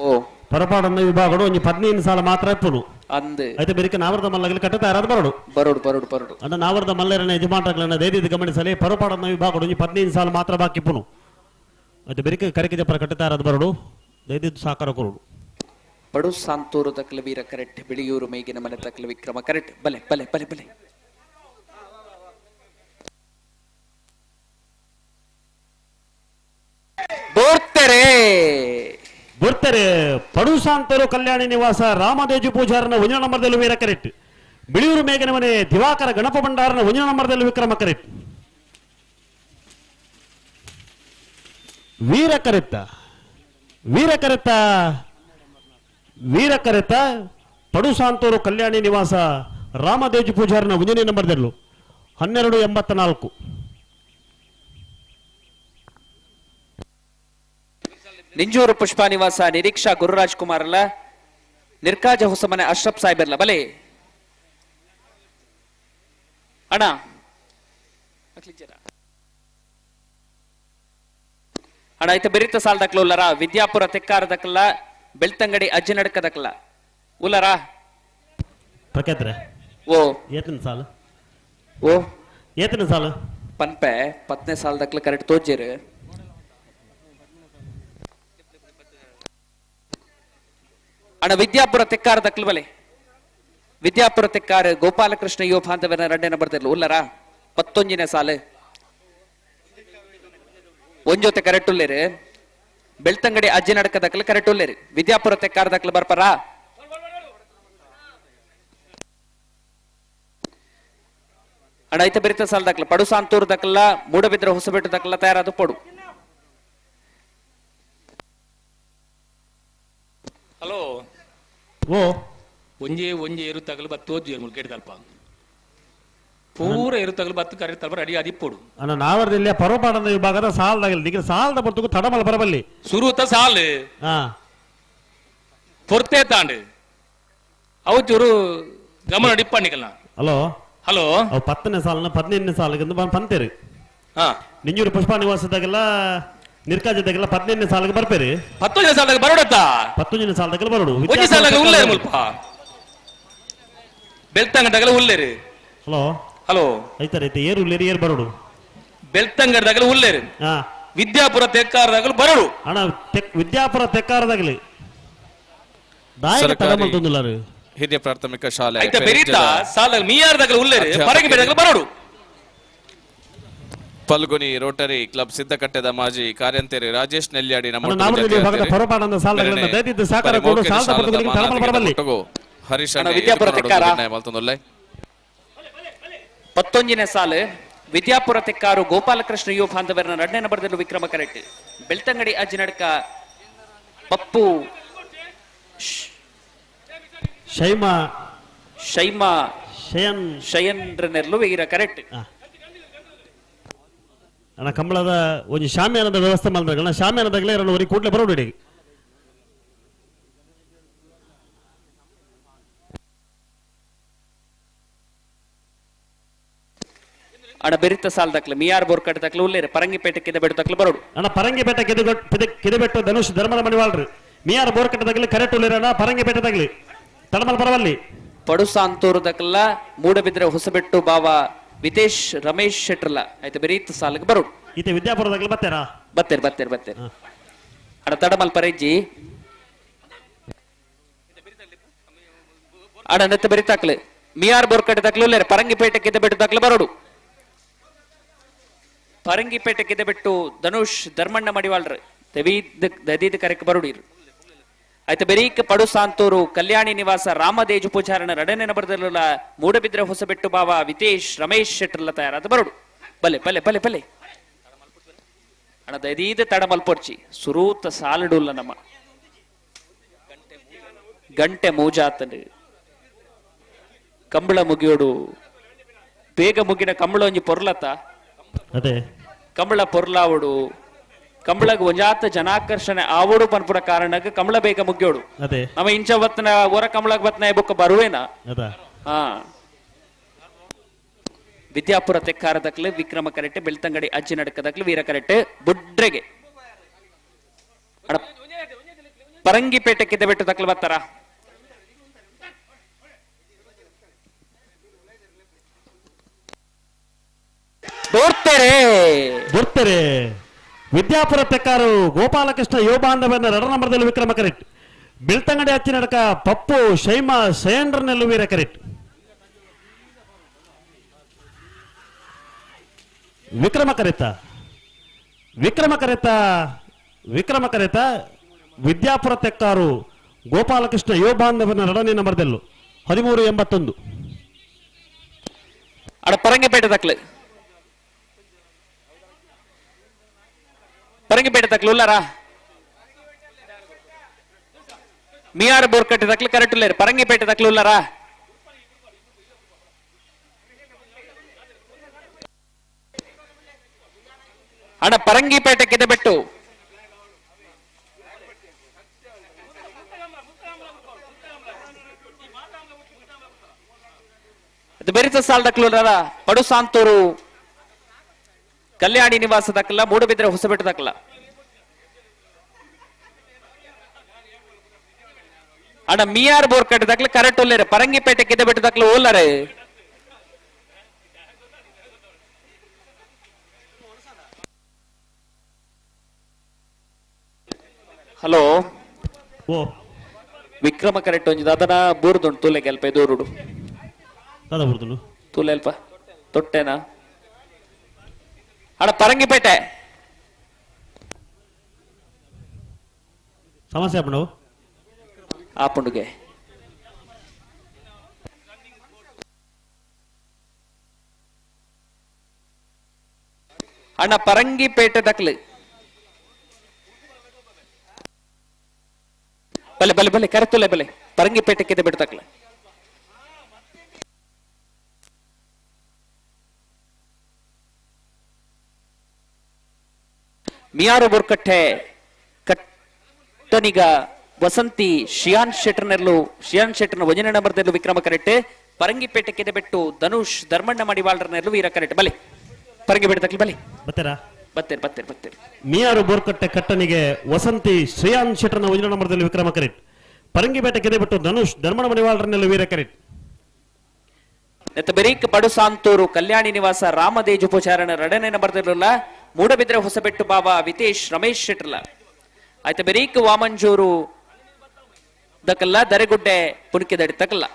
ಓ ಪರಪಾಡನ್ನ ವಿಭಾಗಡು ಒಂಜಿ 15 ಸಾಲ ಮಾತ್ರ ಇಪ್ಪುನು ಅಂದ್ ಐತೆ ಬೆರಿಕೆ ನಾವರದ ಮಲ್ಲಗಲಿ ಕಟ್ಟ ತಯಾರಾದ ಬರೋಡು ಬರೋಡು ಬರೋಡು ಬರೋಡು ಅಂಡ ನಾವರದ ಮಲ್ಲರನ ಯಜಮಾನರಗಳನ್ನ ದಯದಿದ್ದು ಗಮನಿಸಲಿ ಪರಪಾಡನ್ನ ವಿಭಾಗಡು ಒಂಜಿ 15 ಸಾಲ ಮಾತ್ರ ಬಾಕಿ ಇಪ್ಪುನು ಐತೆ ಬೆರಿಕೆ ಕರೆಕೆ ಜಪ್ಪರ ಕಟ್ಟ ತಯಾರಾದ ಬರೋಡು ದಯದಿದ್ದು ಸಾಕಾರ ಕೊರೋಡು. ಪಡು ಸಾಂತೂರು ತಕಲ ವೀರ ಕರೆಕ್ಟ್ ಬಿಳಿಯೂರು ಮೇಗಿನ ಮನೆ ತಕಲ ವಿಕ್ರಮ ಕರೆಕ್ಟ್. ಬಲೆ ಬಲೆ ಬಲೆ ಬಲೆ ದೋರ್ತೆರೆ ಬರ್ತಾರೆ ಪಡುಸಾಂತರು ಕಲ್ಯಾಣಿ ನಿವಾಸ ರಾಮದೇಜು ಪೂಜಾರನ ಒಂಜನ ನಂಬರ್ದಲ್ಲಿ ವೀರ ಕರೆಕ್ಟ್. ಬಿಳಿಯೂರು ಮೇಘನ ಮನೆ ದಿವಾಕರ ಗಣಪ ಭಂಡಾರನ ಒಂಜನ ನಂಬರ್ದಲ್ಲಿ ವಿಕ್ರಮ ಕರೆಕ್ಟ್. ವೀರ ಕರೆತ್ತ ವೀರ ಕರೆತ್ತ ವೀರ ಕರೆತ ಪಡುಸಾಂತೂರು ಕಲ್ಯಾಣಿ ನಿವಾಸ ರಾಮದೇಜು ಪೂಜಾರನ ಒಂಜನೇ ನಂಬರ್ದಲ್ಲೂ 12.84. ನಿಂಜೂರು ಪುಷ್ಪ ನಿವಾಸ ನಿರೀಕ್ಷಾ ಗುರುರಾಜ್ ಕುಮಾರ್ ಅಲ್ಲ ನಿರ್ಕಾಜ ಹೊಸಮನೆ ಅಶ್ರಫ್ ಸಾಹೇಬರ್ಲ ಬಲೆ ಅಣ್ಣ ಅಣ್ಣ ಆಯ್ತು ಬೆರಿತ ಸಾಲದಕ್ಲ ಉಲ್ಲರ ವಿದ್ಯಾಪುರ ತೆಕ್ಕಾರದಕ್ಕಲ್ಲ ಬೆಳ್ತಂಗಡಿ ಅಜ್ಜಿನಡ್ಕದಕ್ಕಲ್ಲ ಉಲ್ಲರ ಪ್ರಖ್ಯಾತ್ರೆ ಓ ಏತನ ಸಾಲು ಓ ಏತನ ಸಾಲು ಪನ್ಪೆ ಪತ್ನೇ ಸಾಲದಕ್ಲ ಕರೆಕ್ಟ್ ತೋಜಿರು ಅಣ್ಣ ವಿದ್ಯಾಪುರ ತೆಕ್ಕಾರದಕ್ಲ ಬಲೆ ವಿದ್ಯಾಪುರ ತೆಕ್ಕಾರ ಗೋಪಾಲಕೃಷ್ಣ ಯೋ ಬಾಂಧವನ ರಡ್ಡೆ ನಂಬರ್ ಉಲ್ಲರ 11ನೇ ಸಾಲು ಒಂಜೊತೆ ಕರೆಕ್ಟ್ ಉಲ್ಲೇರು ಬೆಳ್ತಂಗಡಿ ಅಜ್ಜಿನಡ್ಕದಕ್ಲ ಕರೆಕ್ಟ್ ಉಲ್ಲೇರು ವಿದ್ಯಾಪುರ ತೆಕ್ಕಾರದಕ್ಲ ಬರ್ಪರಾ ಅಣ್ಣ ಐತ ಬೆರಿತ ಸಾಲದಕ್ಲ ಪಡುಸಾಂತೂರು ದಕ್ಲ ಮೂಡಬಿದ್ರೆ ಹೊಸಬೆಟ್ಟು ದಕ್ಲ ತಯಾರಾದ ಪಡು. ಹಲೋ ಓ ಒಂಜೆ ಒಂಜೆ ಎರು ತಗಲು ಬತ್ತು ಮುಲ್ಕೇಟ್ ತಲ್ಪ ಪೂರ ಎರು ತಗಲು ಬತ್ತು ಕರೆ ತಲ್ಪ ರೆಡಿ ಆದಿಪ್ಪೋಡು ಅಣ್ಣ ನಾವರದಿಲ್ಲ ಪರೋಪಾಡದ ವಿಭಾಗದ ಸಾಲದಾಗಲಿ ಈಗ ಸಾಲದ ಬರ್ತಕ್ಕೂ ತಡಮಲ ಬರಬಲ್ಲಿ ಸುರುತ ಸಾಲು ಪೊರ್ತೆ ತಾಂಡು ಅವು ಚೂರು ಗಮನ ಡಿಪ್ಪಣ್ಣಿಕಲ್ಲ. ಹಲೋ ಹಲೋ ಅವು 10ನೇ ಸಾಲನ 15ನೇ ಸಾಲಿಗೆ ಪಂತೇರಿ ನಿಂಜೂರು ಪುಷ್ಪ ನಿವಾಸದಾಗೆಲ್ಲ ನಿರ್ಕಾಜದಾಗೆಲ್ಲ 15ನೇ ಸಾಲಿಗೆ ಬರ್ಪೇರಿ 10ನೇ ಸಾಲಾಗ ಬರೋಡತ್ತ 10ನೇ ಸಾಲದಾಗೆಲ್ಲ ಬರೋಡು ಒಂಜಿ ಸಾಲಾಗ ಉಲ್ಲೇರು ಮುಲ್ಪ ಬೆಳ್ತಂಗಡದಾಗಲ ಉಲ್ಲೇರು. ಹಲೋ ಹಲೋ ಐತಾರೆ ಐತೆ ಏರು ಉಲ್ಲೇರಿ ಏರು ಬರೋಡು ಬೆಳ್ತಂಗಡದಾಗಲ ಉಲ್ಲೇರು ವಿದ್ಯಾಪುರ ತೆಕ್ಕಾರದಾಗಲು ಬರೋಡು ಅಣ್ಣ ವಿದ್ಯಾಪುರ ತೆಕ್ಕಾರದಾಗಲಿ ಹಿರಿಯ ಪ್ರಾಥಮಿಕ ಶಾಲೆ ಫಲ್ಗುನಿ ರೋಟರಿ ಕ್ಲಬ್ ಸಿದ್ದಕಟ್ಟೆದ ಮಾಜಿ ಕಾರ್ಯಂತೇರಿ ರಾಜೇಶ್ ನೆಲ್ಯಾಡಿ ಹರೀಶ್ 11ನೇ ಸಾಲು ವಿದ್ಯಾಪುರ ತೆಕ್ಕಾರು ಗೋಪಾಲಕೃಷ್ಣ ಯುವ ಬಾಂಧವರನ್ನ 2ನೇ ನಂಬರ್ದಲ್ಲಿ ವಿಕ್ರಮ ಕರೆಕ್ಟ್. ಬೆಳ್ತಂಗಡಿ ಅಜ್ಜಿನಡ್ಕ ಪಪ್ಪು ಶೈಮಾ ಶೈಮಾ ಶಯನ್ ಶಯನ್ ನೆರ್ಲು ವೀರ ಕರೆಕ್ಟ್. ಅಣ್ಣ ಕಂಬಳದ ಒಂಜಿ ಶಾಮಿಯಾನದ ವ್ಯವಸ್ಥೆ ಮಾಡಿದಾಗ ಅಣ್ಣ ಶಾಮಿಯಾನದಾಗಲೇ ಎರಡು ಒರಿ ಕೂಡ್ಲೆ ಬರೋಡು ಇಡೀ. ಅಣ್ಣ ಬೆರಿತ ಸಾಲದಕ್ಲ ಮಿಯಾರ್ ಬೋರ್ಕಟ್ ದಕ್ಲ ಉಲ್ಲೇರು ಪರಂಗಿಪೇಟೆ ಕಿದೆಬೆಟ್ಟು ದಕ್ಲ ಬರೋಡು. ಅಣ್ಣ ಪರಂಗಿಪೇಟೆ ಕಿದೆಬೆಟ್ಟು ಧನುಷ್ ಧರ್ಮದ ಮಣಿವಾಳ್ರಿ ಮಿಯಾರ್ ಬೋರ್ಕಟ್ ದಗ್ಲಿ ಕರೆಕ್ಟ್ ಉಲ್ಲೇರು ಅಣ್ಣ ಪರಂಗಿಪೇಟೆ ದಗ್ಲಿ ತಡಮಲ್ ಪರವಲ್ಲಿ. ಪಡುಸಾಂತೂರು ದಕ್ಲ ಮೂಡಬಿದ್ರೆ ಹೊಸಬೆಟ್ಟು ಬಾವ ವಿತೇಶ್ ರಮೇಶ್ ಶೆಟ್ರಲ್ಲ ಆಯ್ತು ಬೆರೀತ ಸಾಲಕ್ಕೆ ಬರೋಡು. ಈತ ವಿದ್ಯಾಪುರದಾಗಲಿ ಬತ್ತೇರಾ ಬತ್ತೇರಿ ಬತ್ತೇರಿ ಬತ್ತೇರಿ ಅಣ್ಣ ತಡಮಲ್ ಪರೆಜ್ಜಿ ಅಣ್ಣ ನೆತ್ತ ಬೆರಿತಾಕ್ಲೆ ಮಿಯಾರ್ ಬೋರ್ಕಟ್ಟೆ ದಾಖಲು ಉಲ್ಲೇರು ಪರಂಗಿಪೇಟೆ ಕಿದೆಬೆಟ್ಟು ದಾಖಲು ಬರೋಡು. ಪರಂಗಿಪೇಟೆ ಕಿದೆಬೆಟ್ಟು ಧನುಷ್ ಧರ್ಮಣ್ಣ ಮಡಿವಾಳ್ರು ದದೀದ್ ಕರೆಕ್ ಬರೋಡಿರು ಆಯ್ತು ಬೆರೀಕ್ ಪಡುಸಾಂತೂರು ಕಲ್ಯಾಣಿ ನಿವಾಸ ರಾಮದೇಜು ಪೂಜಾರನ ರಡನೆ ನಂಬರ್ದಲ್ಲ ಮೂಡಬಿದ್ರೆ ಹೊಸಬೆಟ್ಟು ಬಾವ ವಿತೇಶ್ ರಮೇಶ್ ಶೆಟ್ರಲ್ಲ ತಯಾರಾದ ಬರೋಡು. ಬಲೆ ಬಲೆ ಬಲೆ ಬಲೆ ಅಣ್ಣ ದದೀದ ತಡಮಲ್ಪೊರ್ಚಿ ಸುರೂತ ಸಾಲಡುಲ್ಲ ನಮ್ಮ ಗಂಟೆ ಮೂಜಾತನು ಕಂಬಳ ಮುಗಿಯೋಡು ಬೇಗ ಮುಗಿನ ಕಂಬಳ ಒಂಜಿ ಪೊರ್ಲತ ಅದೇ ಕಂಬಳ ಪೊರ್ಲಾವಡು ಕಂಬಳಗ್ ಒಂಜಾತ ಜನಾಕರ್ಷಣೆ ಆವಡು ಪನ್ಪುರ ಕಾರಣಕ್ಕೆ ಕಂಬಳ ಬೇಗ ಮುಗಿಯೋಡು. ಅದೇ ನಮ್ಮ ಇಂಚ ಬತ್ನ ಓರ ಕಂಬಳಗ್ ಬತ್ನ ಬುಕ್ಕ ಬರುವೇನಾ. ಹಾ ವಿದ್ಯಾಪುರ ತೆಕ್ಕಾರದಕ್ಲು ವಿಕ್ರಮ ಕರೆಕ್ಟ್ ಬೆಳ್ತಂಗಡಿ ಅಜ್ಜಿ ನಡಕದಕ್ಲು ವೀರ ಕರೆಕ್ಟ್ ಬುಡ್ರೆಗೆ ಪರಂಗಿಪೇಟೆ ಕಿದೆಬೆಟ್ಟು ದಕ್ಲು ಬರ್ತಾರ. ದೋರ್ತೆರೆ ದೋರ್ತೆರೆ ವಿದ್ಯಾಪುರ ತೆಕ್ಕಾರು ಗೋಪಾಲಕೃಷ್ಣ ಯೋಬಾಂಧವನ್ನ 2 ನಂಬರ್ದಲ್ಲಿ ವಿಕ್ರಮ ಕರೆಕ್ಟ್. ಬೆಳ್ತಂಗಡಿ ಅಚ್ಚಿ ನಡಕ ಪಪ್ಪು ಶೈಮಾ ಶಯನ್ರನ್ನೆಲ್ಲೂ ವೀರ ಕರೆಕ್ಟ್. ವಿಕ್ರಮ ಕರೆತ ವಿಕ್ರಮ ಕರೆತ ವಿಕ್ರಮ ಕರೆತ ವಿದ್ಯಾಪುರ ತೆಕ್ಕಾರು ಗೋಪಾಲಕೃಷ್ಣ ಯುವ ಎರಡನೇ ನಂಬರ್ದಲ್ಲೂ 13.81. ಅಡ ಪರಂಗಿಪೇಟೆ ತಕ್ಲು, ಪರಂಗಿಪೇಟೆ ತಕ್ಲು ಉಲ್ಲಾರಾ? ಮಿಯಾರ್ ಬೋರ್ಕಟ್ಟೆ ತಕ್ಲು ಕರೆಕ್ಟ್ ಉಲ್ಲೇರು. ಪರಂಗಿಪೇಟೆ ತಕ್ಲು ಉಲ್ಲಾರಾ? ಅಣ್ಣ ಪರಂಗಿಪೇಟೆ ಕಿದೆ ಬೆಟ್ಟು. ಬೆರಿತ ಸಾಲ್ ದಕ್ಲು ಪಡುಸಾಂತೂರು ಕಲ್ಯಾಣಿ ನಿವಾಸ ದಕ್ಕಲ್ಲ, ಮೂಡಬಿದ್ರೆ ಹೊಸಬೆಟ್ಟು ದಕ್ಕಲ್ಲ. ಅಣ್ಣ ಮಿಯಾರ್ ಬೋರ್ಕಟ್ಟೆ ದಕ್ಲು ಕರೆಕ್ಟ್ ಉಲ್ಲೇರು. ಪರಂಗಿಪೇಟೆ ಕಿದೆ ಬೆಟ್ಟು ದಕ್ಲು ಓಲ್ಲರೆ. ಹಲೋ ಓ ವಿಕ್ರಮ ಕರೆಕ್ಟ್ ಒಂಜಿ ದಾದನ ಬೂರ್ದುಂಟು ತೂಲೆ ಕೆಲ್ಪ ದೂರುಡು ದಾದ ಬೂರ್ದುಂಡು ತೂಲೆ ಅಲ್ಪ ತೊಟ್ಟೆನಾ? ಅಣ್ಣ ಪರಂಗಿಪೇಟೆ ಸಮಸ್ಯೆ ಆಪುಂಡು ಆಪುಂಡುಗೆ. ಅಣ್ಣ ಪರಂಗಿಪೇಟೆ ದಕ್ಲು ಬಲೆ ಬಲೆ ಬಲೆ ಕರೆತುಲೆ ಬಲೆ ಪರಂಗಿಪೇಟೆ ಕಿದೆ ಬಿಟ್ಟು ತಕ್ಲೆ. ಮಿಯಾರು ಬೋರ್ಕಟ್ಟೆ ಕಟ್ಟನಿಗ ವಸಂತಿ ಶಿಯಾನ್ ಶೆಟ್ಟರ್ನೆಲ್ಲು, ಶಿಯಾನ್ ಶೆಟ್ಟರ್ನ ವಜನ ನಂಬರ್ದಲ್ಲೂ ವಿಕ್ರಮ ಕರೆಕ್ಟ್. ಪರಂಗಿಪೇಟೆ ಕೆದೆ ಬೆಟ್ಟು ಧನುಷ್ ಧರ್ಮಣ್ಣ ಮಡಿವಾಳ್ರನೆಲ್ಲು ವೀರ ಕರೆಕ್ಟ್. ಬಲೆ ಪರಂಗಿಪೇಟೆ ತಕ್ಲಿ ಬಲೆ ಬತ್ತೀರಾ? ಬತ್ತೀರಿ ಬತ್ತೀರಿ ಬತ್ತೀರಿ. ಮಿಯಾರು ಬೋರ್ಕಟ್ಟೆ ಕಟ್ಟನಿಗೆ ವಸಂತಿ ಶ್ರೇಯಾನ್ ಶೆಟ್ಟರ್ನ ವಜನ ನಂಬರ್ದಲ್ಲಿ ವಿಕ್ರಮ ಕರೆಕ್ಟ್. ಪರಂಗಿಪೇಟೆ ಕೆದೆ ಬಿಟ್ಟು ಧನುಷ್ ಧರ್ಮಣ್ಣ ಮಡಿವಾಳ್ರನೆಲ್ಲು ವೀರ ಕರೆಕ್ಟ್. ಬೆರೀಕ್ ಪಡುಸಾಂತೂರು ಕಲ್ಯಾಣಿ ನಿವಾಸ ರಾಮದೇಜು ಪೂಜಾರನ ಎರಡನೇ ನಂಬರ್ದಲ್ಲ ಮೂಡಬಿದ್ರೆ ಹೊಸಬೆಟ್ಟು ಬಾಬಾ ವಿತೇಶ್ ರಮೇಶ್ ಶೆಟ್ಟರ್ಲ. ಆಯ್ತು ಬೆರೀಕ್ ವಾಮಂಜೂರು ದಕಲ್ಲ ದರೆಗುಡ್ಡೆ ಪುಣಕಿದಡಿ ತಕಲ್ಲ.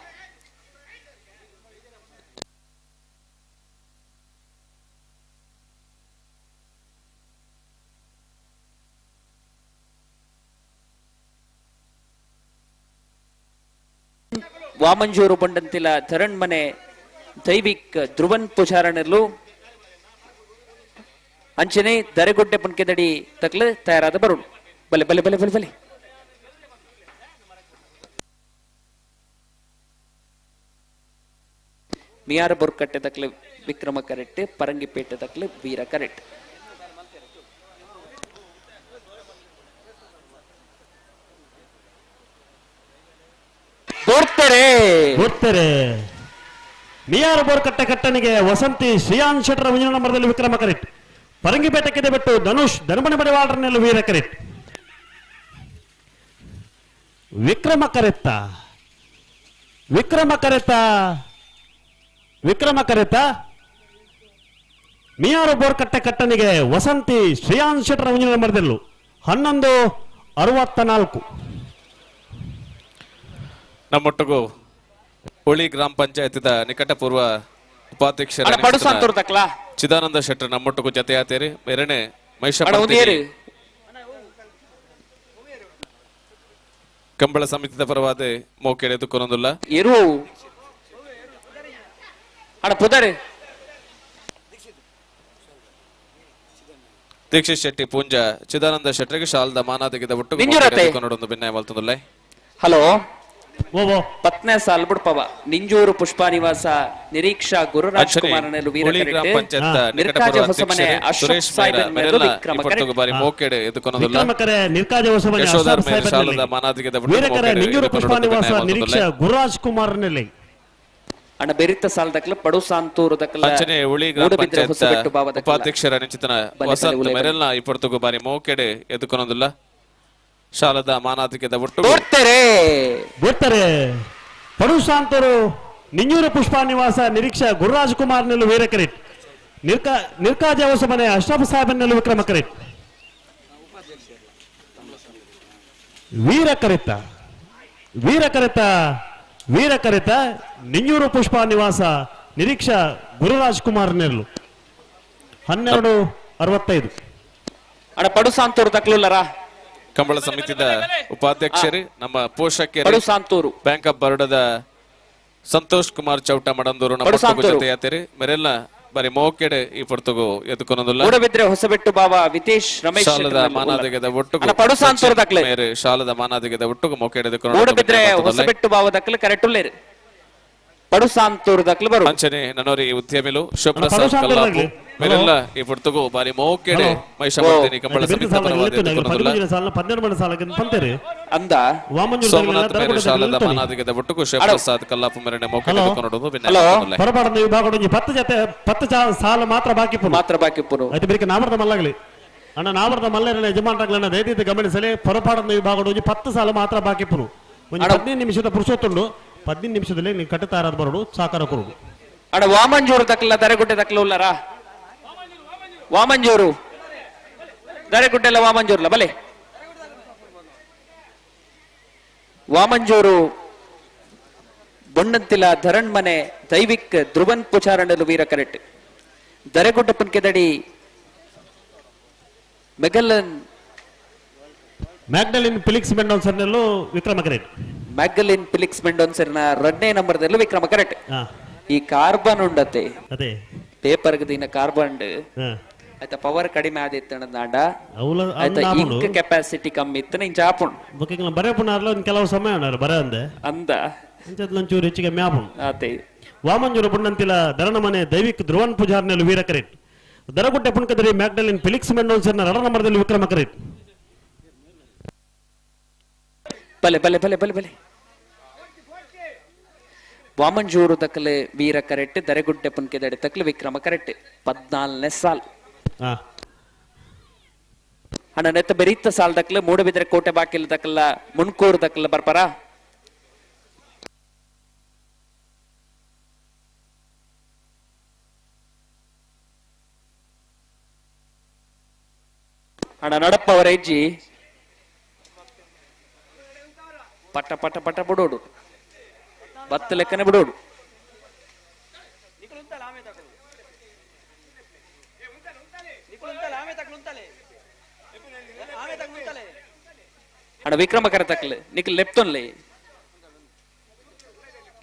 ವಾಮಂಜೂರು ಬಂಡಂತಿಲ ಧರಣ್ ಮನೆ ದೈವಿಕ್ ಧ್ರುವನ್ ಪೂಜಾರನಲ್ಲೂ ಅಂಚನೆ ದರೆಗುಡ್ಡೆ ಪುಣ್ಕೆದಡಿ ತಕ್ಲ ತಯಾರಾದ ಬರುಣ್. ಬಲೆ ಬಲೆ ಬಲೆ ಬಲೆ ಬಲೆ ಮಿಯಾರ ಬೊರ್ಕಟ್ಟೆ ತಕ್ಲೆ ವಿಕ್ರಮ ಕರೆಕ್ಟ್, ಪರಂಗಿಪೇಟೆ ತಕ್ಲೆ ವೀರ ಕರೆಕ್ಟ್. ಬೋರ್ತಾರೆ ಬೋರ್ತಾರೆ. ಮಿಯಾರ ಬೋರ್ಕಟ್ಟೆ ಕಟ್ಟನಿಗೆ ವಸಂತಿ ಶ್ರೀಯಾನ್ ಶೆಟ್ಟರ ಮುಂದಿನ ನಂಬರ್ದಲ್ಲಿ ವಿಕ್ರಮ ಕರೆಕ್ಟ್. ಪರಂಗಿಪೇಟೆ ಕೆದೆ ಬಿಟ್ಟು ಧನುಷ್ ಧರ್ಮಣ ಬಡಿವಾಳ್ರನೆಲ್ಲ ವೀರ ಕರೆಕ್ಟ್. ವಿಕ್ರಮ ಕರೆತ್ತ ವಿಕ್ರಮ ಕರೆತ ವಿಕ್ರಮ ಕರೆತ ಮಿಯಾರು ಬೋರ್ಕಟ್ಟೆ ಕಟ್ಟನಿಗೆ ವಸಂತಿ ಶ್ರೇಯಾನ್ ಶೆಟ್ಟರ ಮುಂದಿನ ನಂಬರ್ದಲ್ಲೂ 11.64. ನಮ್ಮೊಟ್ಟಿಗೂ ಹುಳಿ ಗ್ರಾಮ ಪಂಚಾಯತಿದ ನಿಕಟಪೂರ್ವ ಉಪಾಧ್ಯಕ್ಷರ ಚಿದಾನಂದ ಶೆಟ್ಟರ್ ನಮ್ಮೊಟ್ಟಿಗೂ ಜೊತೆಯಾತೇರಿ. ಎರಡನೇ ಮಹಿಷ ಕಂಬಳ ಸಮಿತಿದ ಪರವಾದ ಮೋಕೆಡೆ ದುಕ್ಕೊನೊಂದುಲ್ಲ. ದೀಕ್ಷಿತ್ ಶೆಟ್ಟಿ ಪೂಂಜ ಚಿದಾನಂದ ಶೆಟ್ಟರಿಗೆ ಶಾಲ್ದ ಮಾನಾದಿಗಿದ ಒಟ್ಟು ಭಿನ್ನಾಯ ಮಲ್ತೊಂದುಲ್ಲ. ಹಲೋ ಪತ್ನೆ ಸಾಲ್ ಬಿಡ್ಪವ ನಿಂಜೂರು ಪುಷ್ಪ ನಿವಾಸ ನಿರೀಕ್ಷಾ ಗುರುರಾಜ್ ಕುಮಾರ್ ಗುರುರಾಜ್ ಕುಮಾರ್ ಅಣ್ಣ ಬೆರಿತ ಸಾಲ್ ದಕ್ಲ ಪಡು ಸಾಂತೂರು ದಕ್ಲ ಉಪಾಧ್ಯಕ್ಷರ ನಿಶ್ಚಿತನ ವಸಂತ ಮೆರೆಲ್ನ ಇಪ್ಪತ್ತೊಂದು ಬಾರಿ ಮೋಕೆಡೆ ಎದುಕೊನೊಂದುಲ್ಲ. ಶಾಲದ ಮಾನಾದಿಕೆದ ಒಟ್ಟು ಬಿಡ್ತಾರೆ. ಪಡುಶಾಂತರು ನಿಂಜೂರು ಪುಷ್ಪ ನಿವಾಸ ನಿರೀಕ್ಷಾ ಗುರುರಾಜ್ ಕುಮಾರ್ ನೆಲ್ಲು ವೀರ ಕರೆಟ್. ನಿರ್ಕಾಜ ಹೊಸಮನೆ ಅಶ್ರಫ್ ಸಾಹೇಬ್ ನೆಲ್ಲು ವಿಕ್ರಮ ಕರೆಟ್. ವೀರ ಕರೆತ ವೀರ ಕರೆತ ವೀರ ಕರೆತ ನಿಂಜೂರು ಪುಷ್ಪ ನಿವಾಸ ನಿರೀಕ್ಷಾ ಗುರುರಾಜ್ ಕುಮಾರ್ ನೆಲ್ಲು 12.65. ಅಣ್ಣ ಪಡುಸಾಂತೂರು ತಕ್ಲುಲ್ಲರಾ? ಕಂಬಳ ಸಮಿತಿದ ಉಪಾಧ್ಯಕ್ಷರು ನಮ್ಮ ಪೋಷಕರು ಬ್ಯಾಂಕ್ ಆಫ್ ಬರೋಡದ ಸಂತೋಷ್ ಕುಮಾರ್ ಚೌಟ ಮಡಂದೂರು ನಮ್ಮ ಜೊತೆಯಾತೇರಿ ಮೇರೆಲ್ಲ ಬರಿ ಮೋಕೆಡೆ ಈ ಪೊರ್ತುಗು ಎದ್ಕೊನೊಂದುಲ್ಲ. ಮೂಡಬಿದ್ರೆ ಹೊಸಬೆಟ್ಟು ಬಾಬಾ ವಿತೇಶ್ ರಮೇಶ್ ಶಾಲದ ಮಾನಾದಿಗದ ಒಟ್ಟುಗು ಪಡುಸಾಂತೂರು ದಾಖಲೆ ಮೇರೆ ಶಾಲದ ಮಾನಾದಿಗದ ಒಟ್ಟುಗು ಮೋಕೆಡೆ ಎದ್ಕೊನೊಂದುಲ್ಲ. ಮೂಡಬಿದ್ರೆ ಹೊಸಬೆಟ್ಟು ಬಾವ ದಾಖಲೆ ಕರೆಕ್ಟ್ ಉಲ್ಲೇರು ಪಡುಸಾಂತೂರು ದಾಖಲೆ ಬರು. ಅಂಚನೆ ನನೋರಿ ಉದ್ಯಮಿಲು ಶಿವಪ್ರಸಾದ್ ಕಲ್ಲಾಪು ಮೇರೆಲ್ಲ ಈ ಪೊರ್ತುಗು ಬಾರಿ ಮೋಕೆಡೆ ಮಹಿಷಮರ್ದಿನಿ ಕಂಬಳ ಸಮಿತಿ ಪರವಾದ ಎದ್ಕೊನೊಂದುಲ್ಲ. ಅಂದ ಸೋಮನಾಥ್ ಮೇರೆ ಶಾಲದ ಮಾನಾದಿಗದ ಒಟ್ಟುಗು ಶಿವಪ್ರಸಾದ್ ಕಲ್ಲಾಪು ಮೇರೆನೆ ಮೋಕೆಡೆ ಎದ್ಕೊನೊಂದು. ಹೊರಪಾಡದ ವಿಭಾಗ 10 ಜೊತೆ 10 ಸಾಲ ಮಾತ್ರ ಬಾಕಿ ಪುನು ಮಾತ್ರ ಬಾಕಿ ಪುನು. ಆಯ್ತು ಬೇರೆ ನಾಮರದ ಮಲ್ಲಗಲಿ ಅಣ್ಣ ನಾಮರದ ಮಲ್ಲರನ್ನ ಯಜಮಾನರಾಗ್ಲನ್ನ ದಯದೀತ ಗಮನಿಸಲಿ. ಹೊರಪಾಡದ ವಿಭಾಗ 10 ಸಾಲ ಮಾತ್ರ ಬಾಕಿ ಪುನು. ಒಂದು 15 ನಿಮಿಷದ ಪುರುಷೋತ್ತುಂಡು. 15 ನಿಮಿಷದಲ್ಲಿ ನೀವು ಕಟ್ಟುತ್ತಾರಾದ ಬರೋಡು ಸಾಕಾರ ಕೊಡುದು. ಅಣ್ಣ ವಾಮಂಜೂರು ತಕ್ಕಲ ದರೆಗುಡ್ಡೆ ತಕ್ಕಲ ಉಲ್ಲರಾ ವಾಮಂಜೂರು ದರೆಗುಡ್ಡೆ ಎಲ್ಲ ವಾಮಂಜೂರ್ಲ ಬಲೆ ವಾಮಂಜೂರು ಬೊಣ್ಣಂತಿಲ ಧರಣ್ಮನೆ ದೈವಿಕ್ ಧ್ರುವನ್ ಪುಚಾರಣಲು ವೀರ ಕರೆಕ್ಟ್ ದರೆಗುಡ್ಡ ಪುನ್ಕೆದಡಿ ಮೆಗಲನ್ ಮ್ಯಾಗ್ಡಲಿನ್ ಫಿಲಿಕ್ಸ್ ಮೆಂಡೋನ್ಸರ್ನಲ್ಲೂ ವಿಕ್ರಮ ಕರೆಕ್ಟ್. ಮ್ಯಾಗಲಿನ್ ಫಿಲಿಕ್ಸ್ ಮೆಂಡೋನ್ಸರ್ನ 2ನೇ ನಂಬರ್ದಲ್ಲೂ ವಿಕ್ರಮ ಕರೆಕ್ಟ್. ಈ ಕಾರ್ಬನ್ ಉಂಡತೆ ಅದೇ ಪೇಪರ್ ದಿನ ಕಾರ್ಬನ್ ಆಯ್ತಾ ಪವರ್ ಕಡಿಮೆ ಆದಿತ್ತಂಡ ಆಯ್ತಾ ಇಂಕ್ ಕೆಪಾಸಿಟಿ ಕಮ್ಮಿ ಇತ್ತು ಇಂಚ ಆಪುಂಡು ಬೊಕ್ಕ ಬರೆಪುನಾರ್ಲ ಒಂದು ಕೆಲವು ಸಮಯ ಉಂಡು ಬರೆ ಅಂದೆ ಅಂದ ಒಂಚೂರು ಹೆಚ್ಚಿಗೆ ಮ್ಯಾಪುಂಡು. ಆತೆ ವಾಮಂಜೂರು ಬುಣ್ಣಂತಿಲ ದರಣ ಮನೆ ದೈವಿಕ್ ಧ್ರುವನ್ ಪೂಜಾರ್ನೆಲು ವೀರ ಕರೆಕ್ಟ್. ದರಗುಡ್ಡೆ ಪುಣ್ಕದರಿ ಮ್ಯಾಗ್ಡಲಿನ್ ಫಿಲಿಕ್ಸ್ ಮೆಂಡೋನ್ಸರ್ನ 2 ನಂಬರ್ದಲ್ಲಿ ವಿಕ್ರಮ ಕರೆಕ್ಟ್. ಬಲೆ ಬಲೆ ಬಲೆ ಬಲೆ ಬಲೆ ವಾಮಂಜೂರು ತಕ್ಕಲೆ ವೀರ ಕರೆಕ್ಟ್ ದರೆಗುಡ್ಡೆ ಪುನ್ಕೆದಡಿ ತಕ್ಕಲೆ ವಿಕ್ರಮ ಕರೆಕ್ಟ್ 14ನೇ ಸಾಲ್. ಅಣ್ಣ ನೆತ್ತ ಬೆರೀತ ಸಾಲ್ ತಕ್ಕಲೆ ಮೂಡಬಿದ್ರೆ ಕೋಟೆ ಬಾಕಿಲ್ ತಕ್ಕಲ್ಲ ಮುನ್ಕೂರು ತಕ್ಕಲ್ಲ ಬರ್ಪರ ಅಣ್ಣ ನಡಪ್ಪ ಅವರ ಹೆಜ್ಜಿ ಪಟ ಪಟ ಪಟ ಬಿಡೋಡು ಬತ್ತ ಲೆಕ್ಕನೆ ಬಿಡೋಡು. ಅಣ್ಣ ವಿಕ್ರಮ ಕರೆ ತಕ್ಕಲೆ ನಿಕ್ ಲೆಪ್ತೊನ್ಲೆ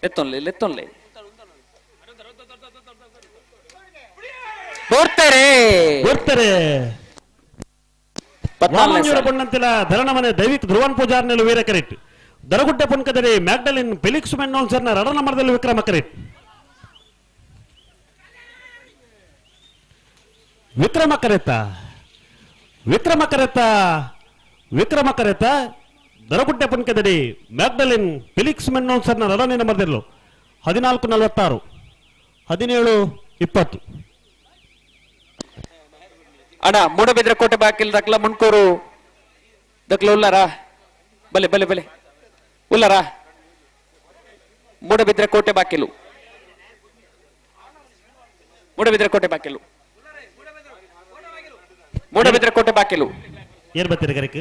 ಲೆತ್ತೊನ್ಲೆ ಲೆತ್ತೊನ್ಲೆ ಬರ್ತಾರೆ ಬರ್ತಾರೆ. ವಾಮಂಜೂರ ಬೊಣ್ಣಂತಿಲ ಧರಣಮನೆ ದೈವಿಕ್ ಧ್ರುವನ್ ಪೂಜಾರ್ನೆಲು ವೀರ ಕರೆಕ್ಟ್. ದರಗುಡ್ಡೆ ಪುನ್ಕದರಿ ಮ್ಯಾಗ್ಡಲಿನ್ ಫೆಲಿಕ್ಸ್ ಮೆಂಡೋನ್ಸರ್ನ 2 ನಂಬರ್ದಲ್ಲಿ ವಿಕ್ರಮ ಕರೆಕ್ಟ್. ವಿಕ್ರಮ ಕರೆತ ವಿಕ್ರಮ ಕರೆತ ವಿಕ್ರಮ ಕರೆತ ದರಗುಡ್ಡೆ ಪುನ್ಕದಡಿ ಮ್ಯಾಗ್ಡಲಿನ್ ಫೆಲಿಕ್ಸ್ ಮೆಂಡೋನ್ಸರ್ನ 2ನೇ ನಂಬರ್ದಲ್ಲೂ 14:46 17:20. ಅಣ್ಣ ಮೂಡಬಿದ್ರೆ ಕೋಟೆ ಬಾಕಿಲ್ ದಕ್ಲ ಮುನ್ಕೂರು ದಕ್ಲ ಉಲ್ಲಾರಾ ಬಲೆ ಬಲೆ ಬಲೆ ಉಲ್ಲರಾ ಮೂಡಬಿದ್ರೆ ಕೋಟೆ ಬಾಕಿಲು ಮೂಡಬಿದ್ರೆ ಕೋಟೆ ಬಾಕಿಲು ಮೂಡಬಿದ್ರೆ ಕೋಟೆ ಬಾಕಿಲು ಏನ್ ಬರ್ತೀರಿ ಕರೆಕ್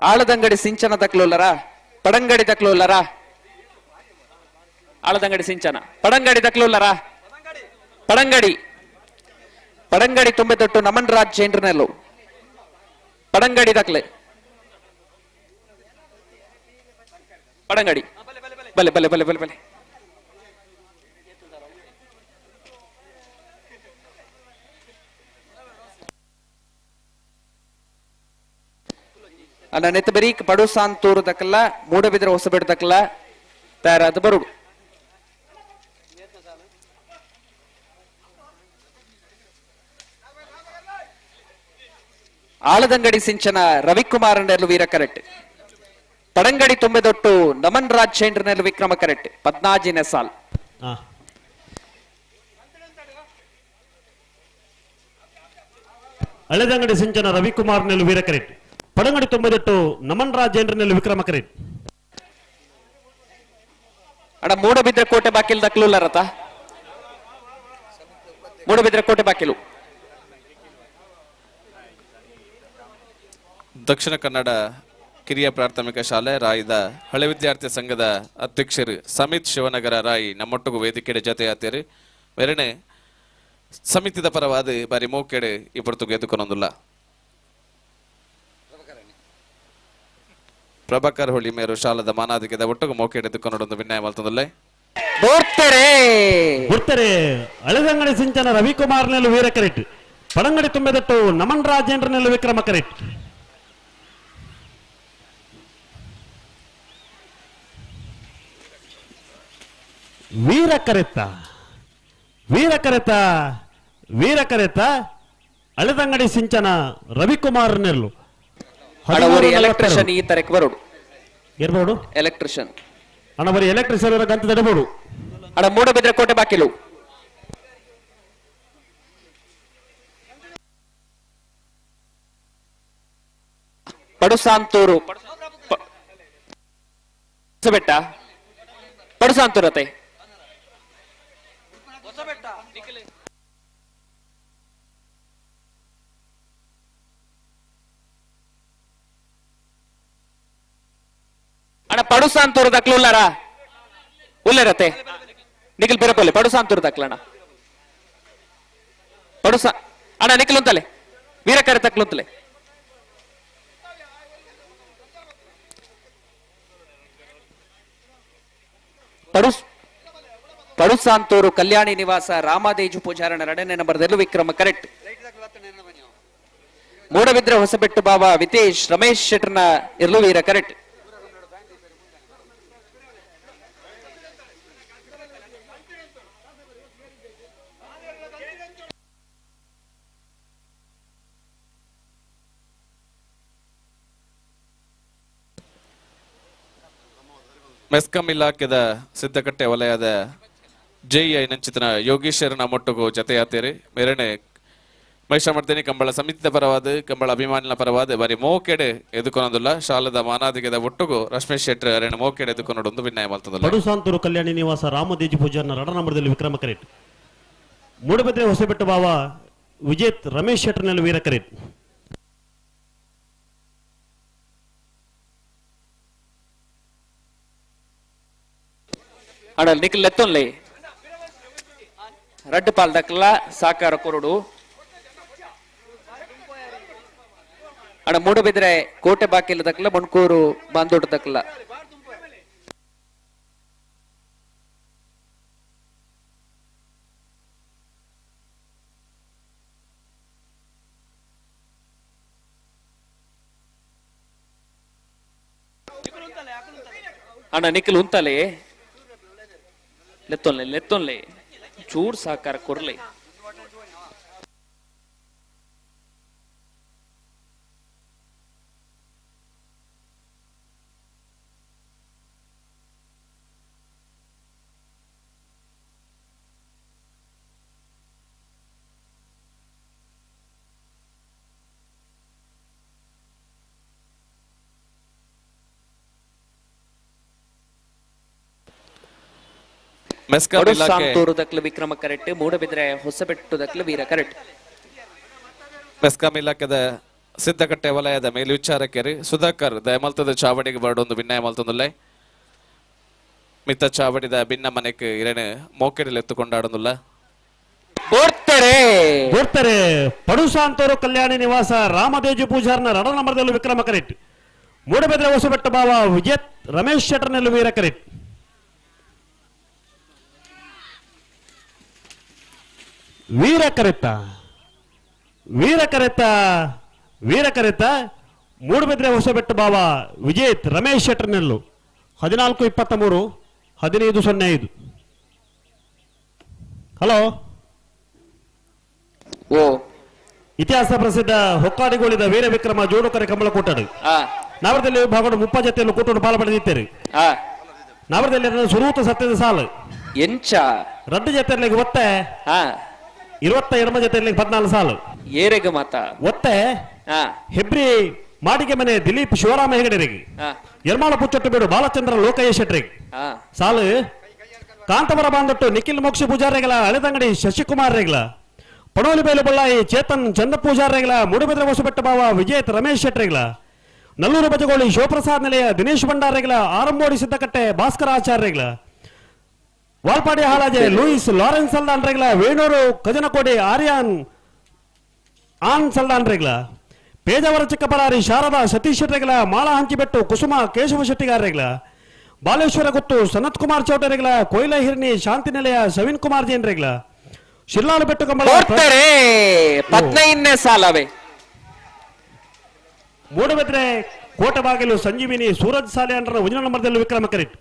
ಆಳದಂಗಡಿ ಸಿಂಚನ ತಕ್ಲುಲ್ಲರಾ ಪಡಂಗಡಿ ತಕ್ಲುಲ್ಲರಾ ಆಳದಂಗಡಿ ಸಿಂಚನ ಪಡಂಗಡಿ ತಕ್ಲುಲ್ಲರಾ ಪಡಂಗಡಿ ಪಡಂಗಡಿ ತುಂಬೆ ತೊಟ್ಟು ನಮನ್ ರಾಜ್ ಜೈನ್ರನೆಲ್ಲು ಪಡಂಗಡಿ ತಕ್ಲೆ ಪಡಂಗಡಿ ಬಲೆ ಬಲೆ ಬಲೆ ಬಲೆ ಬಲೆ ಅಣ್ಣ ನೆತ್ತ ಬರೀಕ್ ಪಡುಸಾಂತೂರು ತಕ್ಕಲ್ಲ ಮೂಡಬಿದ್ರೆ ಹೊಸಬೆಡು ತಕ್ಕಲ್ಲ ತಯಾರಾದ ಬರುಡು. ಆಳದಂಗಡಿ ಸಿಂಚನ ರವಿಕುಮಾರ್ ವೀರ ಕರೆಕ್ಟ್. ಪಡಂಗಡಿ ತುಂಬೆದೊಟ್ಟು ನಮನ್ ರಾಜ್ ಚೇಂಡ್ರನೆಲ್ ವಿಕ್ರಮ ಕರೆಕ್ಟ್ 14ನೇ ಸಾಲ್. ಹಳೆದಂಗಡಿ ಸಿಂಚನ ರವಿಕುಮಾರ್ ನೆಲ್ ವೀರ ಕರೆಕ್ಟ್. ಪಡಂಗಡಿ ತುಂಬೆದೊಟ್ಟು ನಮನ್ ರಾಜ್ ಚೇಂಡ್ರನೆಲ್ ವಿಕ್ರಮ ಕರೆಕ್ಟ್. ಅಣ್ಣ ಮೂಡಬಿದ್ರೆ ಕೋಟೆ ಬಾಕಿಲ್ ದಕ್ಲುಲ್ಲ ರಥ ಮೂಡಬಿದ್ರೆ ಕೋಟೆ ಬಾಕಿಲು. ದಕ್ಷಿಣ ಕನ್ನಡ ಕಿರಿಯ ಪ್ರಾಥಮಿಕ ಶಾಲೆ ರಾಯಿದ ಹಳೆ ವಿದ್ಯಾರ್ಥಿ ಸಂಘದ ಅಧ್ಯಕ್ಷರು ಸಮಿತ್ ಶಿವನಗರ ರಾಯಿ ನಮ್ಮೊಟ್ಟಿಗೂ ವೇದಿಕೆಯ ಜೊತೆ ಆತೇರಿ. ಬೇರೆನೆ ಸಮಿತಿದ ಪರವಾದ ಬಾರಿ ಮೋಕೆಡೆ ಈ ಪೊರ್ತುಗು ಎದುಕೊನೊಂದುಲ್ಲ. ಪ್ರಭಾಕರ್ ಹೊಳಿ ಮೇರು ಶಾಲದ ಮಾನಾದಿಗೆದ ಒಟ್ಟುಗು ಮೋಕೆಡೆ ಎದುಕೊನೊಂದು ವಿನ್ಯಾಯ ಮಲ್ತೊಂದುಲ್ಲೆ. ಬರ್ತಾರೆ ಅಳೆದಂಗಡಿ ಸಿಂಚನ ರವಿಕುಮಾರ್ ನೆಲ್ಲು ವೀರ ಕರೆಟ್, ಪಡಂಗಡಿ ತುಂಬಿದಟ್ಟು ನಮನ್ ರಾಜೇಂದ್ರ ನೆಲ್ಲು ವಿಕ್ರಮ ಕರೆಟ್. ವೀರ ಕರೆತ ವೀರ ಕರೆತ ವೀರ ಕರೆತ ಅಳೆದಂಗಡಿ ಸಿಂಚನ ರವಿಕುಮಾರ್ ನೆಲ್ಲು. ಎಲೆಕ್ಟ್ರಿಷಿಯನ್ ಈ ತರಕ್ಕೆ ಬರೋಡು ಇರ್ಬೋದು ಎಲೆಕ್ಟ್ರಿಷಿಯನ್ ಅಣ್ಣ ಬರೀ ಎಲೆಕ್ಟ್ರಿಷಿಯನ್ ಗಂತ ತಡಬಹುದು. ಅಣ್ಣ ಮೂಡಬಿದ್ರೆ ಕೋಟೆ ಬಾಕಿಲು. ಪಡುಸಾಂತೂರು ಬೆಟ್ಟ ಪಡುಸಾಂತೂರು ಅತ್ತೆ. ಅಣ್ಣ ಪಡುಸಾಂತೂರು ದಕ್ಲು ಉಲ್ಲಾರ ಉಲ್ಲೇರತ್ತೆ ನಿಖಿಲ್ ಬಿರಪಲ್ಲೆ ಪಡುಸಾಂತೂರು ದಕ್ಲಣ್ಣ ಪಡುಸ ಅಣ್ಣ ನಿಖಿಲ್ ಅಂತಲೆ ವೀರಕರೆ ತಕ್ಲು ಅಂತಲೆ. ಪಡುಸಾಂತೂರು ಕಲ್ಯಾಣಿ ನಿವಾಸ ರಾಮದೇಜು ಪೂಜಾರಣ ಎರಡನೇ ನಂಬರ್ದಲ್ಲೂ ವಿಕ್ರಮ ಕರೆಕ್ಟ್. ಮೂಡಬಿದ್ರೆ ಹೊಸಬೆಟ್ಟು ಬಾಬಾ ವಿತೇಶ್ ರಮೇಶ್ ಶೆಟ್ಟರ್ನ ಇರ್ಲು ವೀರ ಕರೆಕ್ಟ್. ಮೆಸ್ಕಾಂ ಇಲಾಖೆದ ಸಿದ್ದಕಟ್ಟೆ ವಲಯದ ಜೆಇಐ ನಂಚಿತನ ಯೋಗೀಶ್ವರನ ಮೊಟ್ಟುಗು ಜತೆಯಾತೇರಿ ಮೇರಣೆ ಮಹಿಷಾಮರ್ದಿನಿ ಕಂಬಳ ಸಮಿತಿದ ಪರವಾದ ಕಂಬಳ ಅಭಿಮಾನಿನ ಪರವಾದ ಬಾರಿ ಮೋಕೆಡೆ ಎದುಕೊನೊಂದುಲ್ಲ. ಶಾಲದ ಮಾನಾದಿಗೆದ ಒಟ್ಟುಗು ರಶ್ಮಿ ಶೆಟ್ಟರ್ ಅರೆಣ ಮೋಕೆಡೆ ಎದುಕೊನೊಂದು ವಿನಯ ಮಲ್ತದಲ್ಲ. ಪಡುಸಾಂತೂರು ಕಲ್ಯಾಣಿ ನಿವಾಸ ರಾಮದೇಜಿ ಪೂಜಾರ್ನ ರಡ ನಂಬರದಲ್ಲಿ ವಿಕ್ರಮ ಕರೇಟ್. ಮೂಡಬಿದ್ರೆ ಹೊಸಬೆಟ್ಟು ಬಾವ ವಿಜೇತ್ ರಮೇಶ್ ಶೆಟ್ಟರ್ನಲ್ಲಿ ವೀರ ಕರೇಟ್. ಅಣ್ಣ ನಿಖಿಲ್ ಲೆತ್ತೊನ್ಲೆ ರಡ್ಡು ಪಾಲ್ ದಕ್ಲ ಸಾಕಾರ ಕೊರಡು. ಅಣ್ಣ ಮೂಡಬಿದ್ರೆ ಕೋಟೆ ಬಾಕಿಲ್ ದಕ್ಲ ಮಣ್ಕೂರು ಬಾಂದೋಡು ದಕ್ಲ. ಅಣ್ಣ ನಿಖಿಲ್ ಉಂತಲೆ ಲೆತ್ತೊನ್ಲೆ ಲೆತ್ತೊನ್ಲೆ ಚೂರ್ ಸಾಕಾರ ಕೊರ್ಲೆ. ಮೆಸ್ಕಾಂ ಇಲಾಖೆ ಪಡುಸಾಂತೂರು ದಕ್ಲು ವಿಕ್ರಮ ಕರೆಕ್ಟ್, ಮೂಡಬಿದ್ರೆ ಹೊಸಬೆಟ್ಟು ದಕ್ಲು ವೀರ ಕರೆಕ್ಟ್. ಮೆಸ್ಕಾಂ ಇಲಾಖೆದ ಸಿದ್ದಕಟ್ಟೆ ವಲಯದ ಮೇಲ್ವಿಚಾರಕರು ಸುಧಾಕರ್ ದಯಮಲ್ತದ ಚಾವಡಿಗೆ ಬರಡೊಂದು ವಿನಯ ಮಲ್ತೊಂದುಲ್ಲೆ. ಮಿತ್ತ ಚಾವಡಿದ ಭಿನ್ನ ಮನೆಕ್ ಇರೇನು ಮೋಕೆಡಲ್ ಎತ್ತುಕೊಂಡಾಡೊಂದುಲ್ಲ. ಬರ್ತಾರೆ ಪಡುಸಾಂತೂರು ಕಲ್ಯಾಣಿ ನಿವಾಸ ರಾಮದೇಜು ಪೂಜಾರ್ನ ರಡ ನಂಬರದಲ್ಲಿ ವಿಕ್ರಮ ಕರೆಕ್ಟ್. ಮೂಡಬಿದ್ರೆ ಹೊಸಬೆಟ್ಟು ಬಾವ ವಿಜೇತ್ ರಮೇಶ್ ಶೆಟ್ಟರ್ನಲ್ಲಿ ವೀರ ಕರೆಕ್ಟ್. ವೀರ ಕರೆತ ವೀರ ಕರೆತ ವೀರ ಕರೆತ ಮೂಡಬಿದ್ರೆ ಹೊಸಬೆಟ್ಟು ಬಾವ ವಿಜೇತ್ ರಮೇಶ್ ಶೆಟ್ಟರ್ನೆಲ್ಲು. 14:23 15:05. ಹಲೋ ಓ ಇತಿಹಾಸ ಪ್ರಸಿದ್ಧ ಹೊಕ್ಕಾಡಿಗೋಳಿದ ವೀರ ವಿಕ್ರಮ ಜೋಡುಕರೆ ಕಂಬಳ ಕೂಟಡು ನಾವರದಲ್ಲಿ ಭಾಗಡು ಮುಪ್ಪ ಜತೆಯನ್ನು ಕೂಟಡು ಪಾಲು ಪಡೆದಿದ್ದೇವೆ. ನಾವರದಲ್ಲಿ ಸುರೂತ ಸತ್ಯದ ಸಾಲು ಎಂಚ ರಡ್ಡು ಜತೆಯಲ್ಲಿ ಒತ್ತೆ 22 ಜತೆಯಲ್ಲಿ 14 ಸಾಲು ಏರೆಗ ಮಾತ ಒತ್ತೆ ಹೆಬ್ರಿ ಮಾಟಿಗೆ ಮನೆ ದಿಲೀಪ್ ಶಿವರಾಮ ಹೆಗಡೆರಿಗೆ, ಯರ್ಮಾಳ ಪುಚ್ಚೊಟ್ಟು ಬೇಡು ಬಾಲಚಂದ್ರ ಲೋಕಯ್ಯ ಶೆಟ್ಟರಿಗೆ ಸಾಲು, ಕಾಂತವರ ಬಾಂದೊಟ್ಟು ನಿಖಿಲ್ ಮೋಕ್ಷ ಪೂಜಾರಿಗಳ ಹಳೆದಂಗಡಿ ಶಶಿಕುಮಾರ್ ರೇಗ್ಲ, ಪಡೋಲಿ ಬೇಲು ಬಳ್ಳಾಯಿ ಚೇತನ್ ಚಂದ ಪೂಜಾರಿಗಳ, ಮೂಡುಬಿದ್ರೆ ಹೊಸಬೆಟ್ಟ ಬಾವ ವಿಜೇತ್ ರಮೇಶ್ ಶೆಟ್ಟರಿಗಳ, ನಲ್ಲೂರು ಬಜಗೋಳಿ ಶಿವಪ್ರಸಾದ್ ನಿಲಯ ದಿನೇಶ್ ಭಂಡಾರಿಗಳ, ಆರಂಬೋಡಿ ಸಿದ್ದಕಟ್ಟೆ ಭಾಸ್ಕರ ಆಚಾರ್ಯಗಳ, ವಾಲ್ಪಾಡಿ ಹಾಲಾಜೆ ಲೂಯಿಸ್ ಲಾರೆನ್ಸ್ ಸಲ್ದಾನ್ರೆಗ್ಲ ವೇಣೂರು ಖಜನಕೋಡಿ ಆರ್ಯಾನ್ ಆನ್ ಸಲ್ದಾನ್ರೆಗ್ಲ ಪೇಜಾವರ ಚಿಕ್ಕಪರಾರಿ ಶಾರದಾ ಸತೀಶ್ ಶೆಟ್ಟಿಗಳ ಮಾಳಾ ಹಂಚಿಬೆಟ್ಟು ಕುಸುಮ ಕೇಶವ ಶೆಟ್ಟಿಗಾರೆಗ್ಲ ಬಾಲೇಶ್ವರ ಗುತ್ತು ಸನತ್ ಕುಮಾರ್ ಚೌಟರೆಗ್ಲ ಕೊಯ್ಲ ಹಿರ್ನಿ ಶಾಂತಿ ನಿಲಯ ಸವಿನ್ ಕುಮಾರ್ ಜೈನ್ರೆಗ್ಲ ಶಿರ್ಲಾಲು ಬೆಟ್ಟು ಕಂಬಳ ಪದ್ನೈದನೇ ಸಾಲವೇ. ಮೂಡಬಿದ್ರೆ ಕೋಟಬಾಗಿಲು ಸಂಜೀವಿನಿ ಸೂರಜ್ ಸಾಲಿಯಾನ್ರ ಒಂದನೇ ನಂಬರ್ದಲ್ಲಿ ವಿಕ್ರಮ ಕರಿಟ್.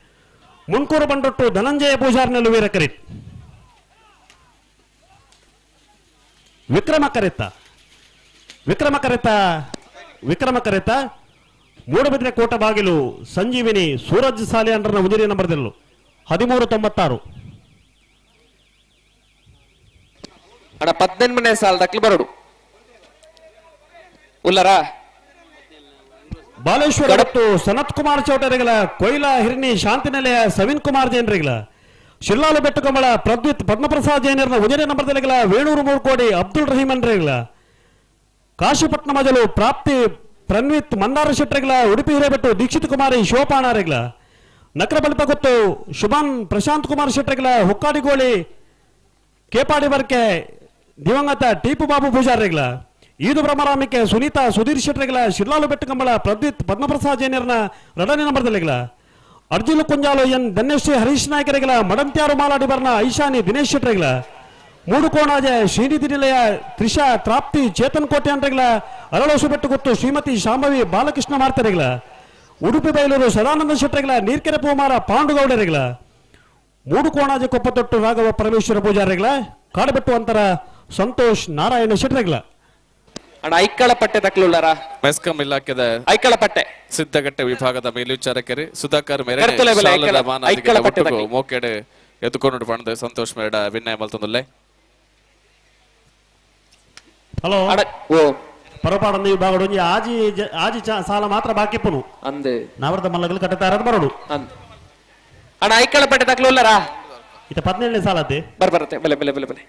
ಮುನ್ಕೂರು ಬಂಡೊಟ್ಟು ಧನಂಜಯ ಪೂಜಾರ್ನಲ್ಲೂ ವೀರ ಕರಿಟ್. ವಿಕ್ರಮ ಕರೆತ ವಿಕ್ರಮ ಕರೆತ ವಿಕ್ರಮ ಕರೆತ ಮೂಡಬಿದ್ರೆ ಕೋಟಬಾಗಿಲು ಸಂಜೀವಿನಿ ಸೂರಜ್ ಸಾಲಿಯಾನ್ರನ ಒಂದನೇ ನಂಬರ್ದಲ್ಲೂ 13.96. ಅಣ್ಣ 18ನೇ ಸಾಲ ದಕ್ಲು ಬರೋಡು ಉಲ್ಲರಾ. ಬಾಲೇಶ್ವರ ಮತ್ತು ಸನತ್ ಕುಮಾರ್ ಚೌಟರಿಗಳ ಕೊಯ್ಲಾ ಹಿರ್ನಿ ಶಾಂತಿ ನಿಲಯ ಸವಿನ್ ಕುಮಾರ್ ಜೈನರಿಗಳ ಶಿರ್ಲಾಲು ಬೆಟ್ಟುಕಂಬಳ ಪ್ರದ್ಯುತ್ ಪದ್ಮಪ್ರಸಾದ್ ಜೈನರ್ನ ಒಂದನೇ ನಂಬರ್ದಲ್ಲಿಗಳ ವೇಣೂರು ಮೂರ್ಕೋಡಿ ಅಬ್ದುಲ್ ರಹೀಮನ್ರಿಗಳ ಕಾಶಿಪಟ್ನ ಮಜಲು ಪ್ರಾಪ್ತಿ ಪ್ರನ್ವಿತ್ ಮಂದಾರ ಶೆಟ್ಟರಿಗಳ ಉಡುಪಿ ಹಿರೇಬೆಟ್ಟು ದೀಕ್ಷಿತ್ ಕುಮಾರಿ ಶಿವಪಾಣಾರಿಗಳ ನಕ್ರಬಲಿಪ ಗೊತ್ತು ಶುಭನ್ ಪ್ರಶಾಂತ್ ಕುಮಾರ್ ಶೆಟ್ಟರಿಗಳ ಹುಕ್ಕಾಡಿಗೋಳಿ ಕೇಪಾಡಿ ಬರ್ಕೆ ದಿವಂಗತ ಟೀಪು ಬಾಬು ಪೂಜಾರಿಗಳ ಈದು ಬ್ರಹ್ಮರಾಮಿಕೆ ಸುನೀತಾ ಸುಧೀರ್ ಶೆಟ್ಟರಿಗಳ ಶಿರ್ಲಾಲು ಬೆಟ್ಟುಕಂಬಳ ಪ್ರದ್ಯುತ್ ಪದ್ಮಪ್ರಸಾದ್ ಜೈನರ್ನ ಎರಡನೇ ನಂಬರ್ದಲ್ಲಿಗಳ ಅರ್ಜುನ ಕುಂಜಾಲು ಎನ್ ಧನ್ಯಶ್ರೀ ಹರೀಶ್ ನಾಯಕರಿಗಳ ಮಡಂತ್ಯಾರು ಮಾಲಾಡಿ ಬರ್ನ ಐಶಾನಿ ದಿನೇಶ್ ಶೆಟ್ಟರಿಗಳ ಮೂಡುಕೋಣಾಜೆ ಶ್ರೀನಿಧಿ ನಿಲಯ ತ್ರಿಷಾ ತ್ರಾಪ್ತಿ ಚೇತನ್ ಕೋಟೆ ಅಂಡ್ರಿಗಳ ಅರಳೋಸು ಬೆಟ್ಟುಗುತ್ತು ಶ್ರೀಮತಿ ಶಾಂಭವಿ ಬಾಲಕೃಷ್ಣ ಮಾರ್ತರಿಗಳ ಉಡುಪಿ ಬೈಲೂರು ಸದಾನಂದ ಶೆಟ್ಟರಿಗಳ ನೀರ್ಕೆರೆ ಪೂಮಾರ ಪಾಂಡುಗೌಡರಿಗಳ ಮೂಡುಕೋಣಾಜೆ ಕೊಪ್ಪತೊಟ್ಟು ರಾಘವ ಪರಮೇಶ್ವರ ಪೂಜಾರಿಗಳ ಕಾಡಬೆಟ್ಟು ಅಂತರ ಸಂತೋಷ್ ನಾರಾಯಣ ಶೆಟ್ಟರಿಗಳ. ಅಣ್ಣ ಐಕ್ಕಳ ಪಟ್ಟೆ ತಕ್ಲುಳ್ಳಾರ ಮೆಸ್ಕಾಂ ಇಲಾಖೆದ ಐಕ್ಕಳ ಪಟ್ಟೆ ಸಿದ್ದಗಟ್ಟೆ ವಿಭಾಗದ ಮೇಲ್ವಿಚಾರಕರು ಸುಧಾಕರ್ ಮೇರೆ ಮೋಕೆಡೆ ಎದ್ದುಕೊಂಡು ಪಣದ ಸಂತೋಷ್ ಮೇಡ ವಿನಯ ಮಲ್ತೊಂದುಲ್ಲೆ. ಹಲೋ ಓ ಪರಪಾಡಂದ ವಿಭಾಗ ಒಂಜಿ ಆಜಿ ಆಜಿ ಸಾಲ ಮಾತ್ರ ಬಾಕಿ ಪುನು ಅಂದ್ ನಾವರ್ದ ಮಲ್ಲಗಲ್ ಕಟ್ಟತಾರದ ಬರೋಡು ಅಂದ್. ಅಣ್ಣ ಐಕ್ಕಳ ಪಟ್ಟೆ ತಕ್ಲುಳ್ಳಾರ ಇತ 17ನೇ ಸಾಲ ಅದೇ ಬರ್ ಬರುತ್ತೆ ಬಲೆ ಬಲೆ ಬಲೆ ಬಲೆ.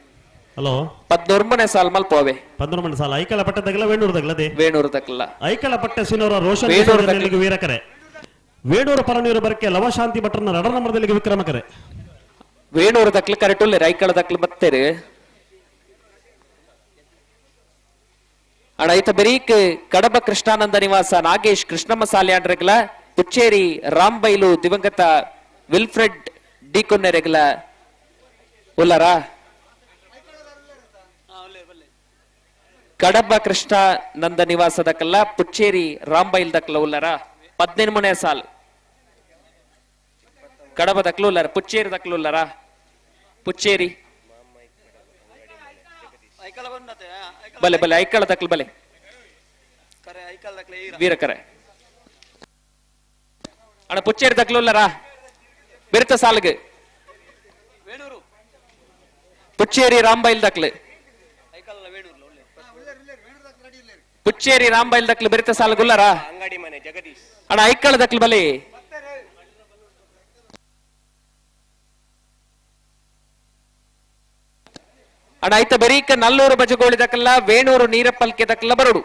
ಹಲೋ 19ನೇ ಸಾಲ ಮಲ್ಪೋವೆ 19ನೇ ಸಾಲ ಐಕಳ ಪಟ್ಟೆ ತಗಲ ವೇಣೂರು ತಗಲದೆ ವೇಣೂರು ತಗಲ ಐಕಳ ಪಟ್ಟೆ ಸಿನೋರ ರೋಷನ್ ವೀರಕರೆ ವೇಣೂರು ಪರನೀರು ಬರಕೆ ಲವಶಾಂತಿ ಭಟ್ರನ ರಡರ್ ನಂಬರ್ದಲ್ಲಿ ವಿಕ್ರಮಕರೆ ವೇಣೂರು ತಕ್ಲು ಕರೆಕ್ಟ್ ಉಲ್ಲೇರು ಐಕಳ ತಕ್ಲು ಬತ್ತೇರು. ಅಣ್ಣ ಐತ ಬೆರೀಕ್ ಕಡಬ ಕೃಷ್ಣಾನಂದ ನಿವಾಸ ನಾಗೇಶ್ ಕೃಷ್ಣಮ್ಮ ಸಾಲ್ಯಾಂಡ್ರೆಗ್ಲ ಪುಚ್ಚೇರಿ ರಾಂಬೈಲು ದಿವಂಗತ ವಿಲ್ಫ್ರೆಡ್ ಡಿಕೊನ್ನೆರೆಗ್ಲ ಉಲ್ಲರಾ. ಕಡಬ ಕೃಷ್ಣ ನಂದ ನಿವಾಸದಕಲ್ಲ ಪುಚ್ಚೇರಿ ರಾಂಬೈಲ್ ದಕ್ಲ ಉಲ್ಲರ 18ನೇ ಸಾಲ್ ಕಡಬ ದಕ್ಲು ಉಲ್ಲರ ಪುಚ್ಚೇರಿ ದಕ್ಲು ಉಲ್ಲರ ಪುಚ್ಚೇರಿ ಬಲೆ ಬಲೆ ಐಕಳ ದಕ್ಲು ಬಲೆ ವೀರಕರೆ. ಅಣ್ಣ ಪುಚ್ಚೇರಿ ದಕ್ಲು ಉಲ್ಲರ ಬಿರುತ ಸಾಲ್ಗೆ ಪುಚ್ಚೇರಿ ರಾಂಬೈಲ್ ದಕ್ಲು ಪುಚ್ಚೇರಿ ರಾಂಬೈಲ್ ದಕ್ಲು ಬೆರಿತ ಸಾಲಗುಲ್ಲರ ಅಣ್ಣ ಐಕ್ಕಳ ದಕ್ಲು ಬಲಿ. ಅಣ್ಣ ಐತ ಬೆರೀಕ ನಲ್ಲೂರು ಬಜಗೋಳಿ ದಕ್ಕಲ್ಲ ವೇಣೂರು ನೀರಪ್ಪಲ್ಕೆ ದಕ್ಕಲ್ಲ ಬರೋಡು.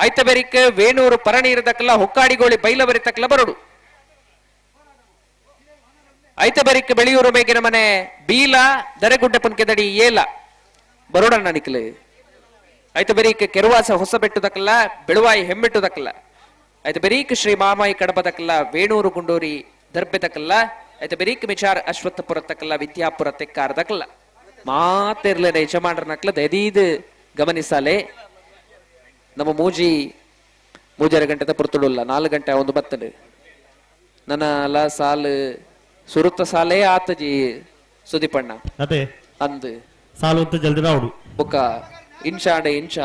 ಐತ ಬೆರೀಕ ವೇಣೂರು ಪರನೀರು ದಕ್ಕಲ್ಲ ಹೊಕ್ಕಾಡಿಗೋಳಿ ಬೈಲಬರಿ ತಕ್ಕಲ್ಲ ಬರೋಡು. ಐತ ಬೆರೀಕ ಬೆಳೆಯೂರು ಮೇಗಿನ ಮನೆ ಬೀಲ ದರೆಗುಡ್ಡ ಪುನ್ಕೆದಡಿ ಏಲ ಬರೋಡಣ್ಣ ನಿಕ್ಲು. ಐತ ಬೆರೀಕ್ ಕೆರುವಾಸ ಹೊಸಬೆಟ್ಟು ದಕ್ಕಲ್ಲ ಬೆಳುವಾಯಿ ಹೆಮ್ಮೆಟ್ಟು ದಕ್ಕಲ್ಲ. ಐತ ಬೆರೀಕ್ ಶ್ರೀ ಮಾಮಾಯಿ ಕಡಬ ದಕ್ಕಲ್ಲ ವೇಣೂರು ಗುಂಡೂರಿ ದರ್ಬೆ ದಕ್ಕಲ್ಲ. ಐತ ಬೆರೀಕ್ ಮಿಚಾರ್ ಅಶ್ವತ್ಥಪುರ ತಕ್ಕಲ್ಲ ವಿದ್ಯಾಪುರ ತೆಕ್ಕಾರ ದಕ್ಕಲ್ಲ. ಮಾತಿರ್ಲೇನೆ ಯಜಮಾನ್ರ ನಕ್ಲ ದಯದೀದ್ ಗಮನಿಸಾಲೆ. ನಮ್ಮ ಮೂಜಿ 3.5 ಗಂಟೆದ ಪುರ್ತುಡುಲ್ಲ 4 ಗಂಟೆ ಒಂದು ಬತ್ತಡು ನನ್ನ ಅಲ್ಲ ಸಾಲು ಸುರುತ್ತ ಸಾಲೇ ಆತಜಿ ಸುದೀಪಣ್ಣ ಅದೇ ಅಂದ್ ಸಾಲು ಅಂತ ಜಲ್ದಿ ರಾవుಡು ಬೊಕ್ಕ ಇಂಚಾಡೆ ಇಂಚ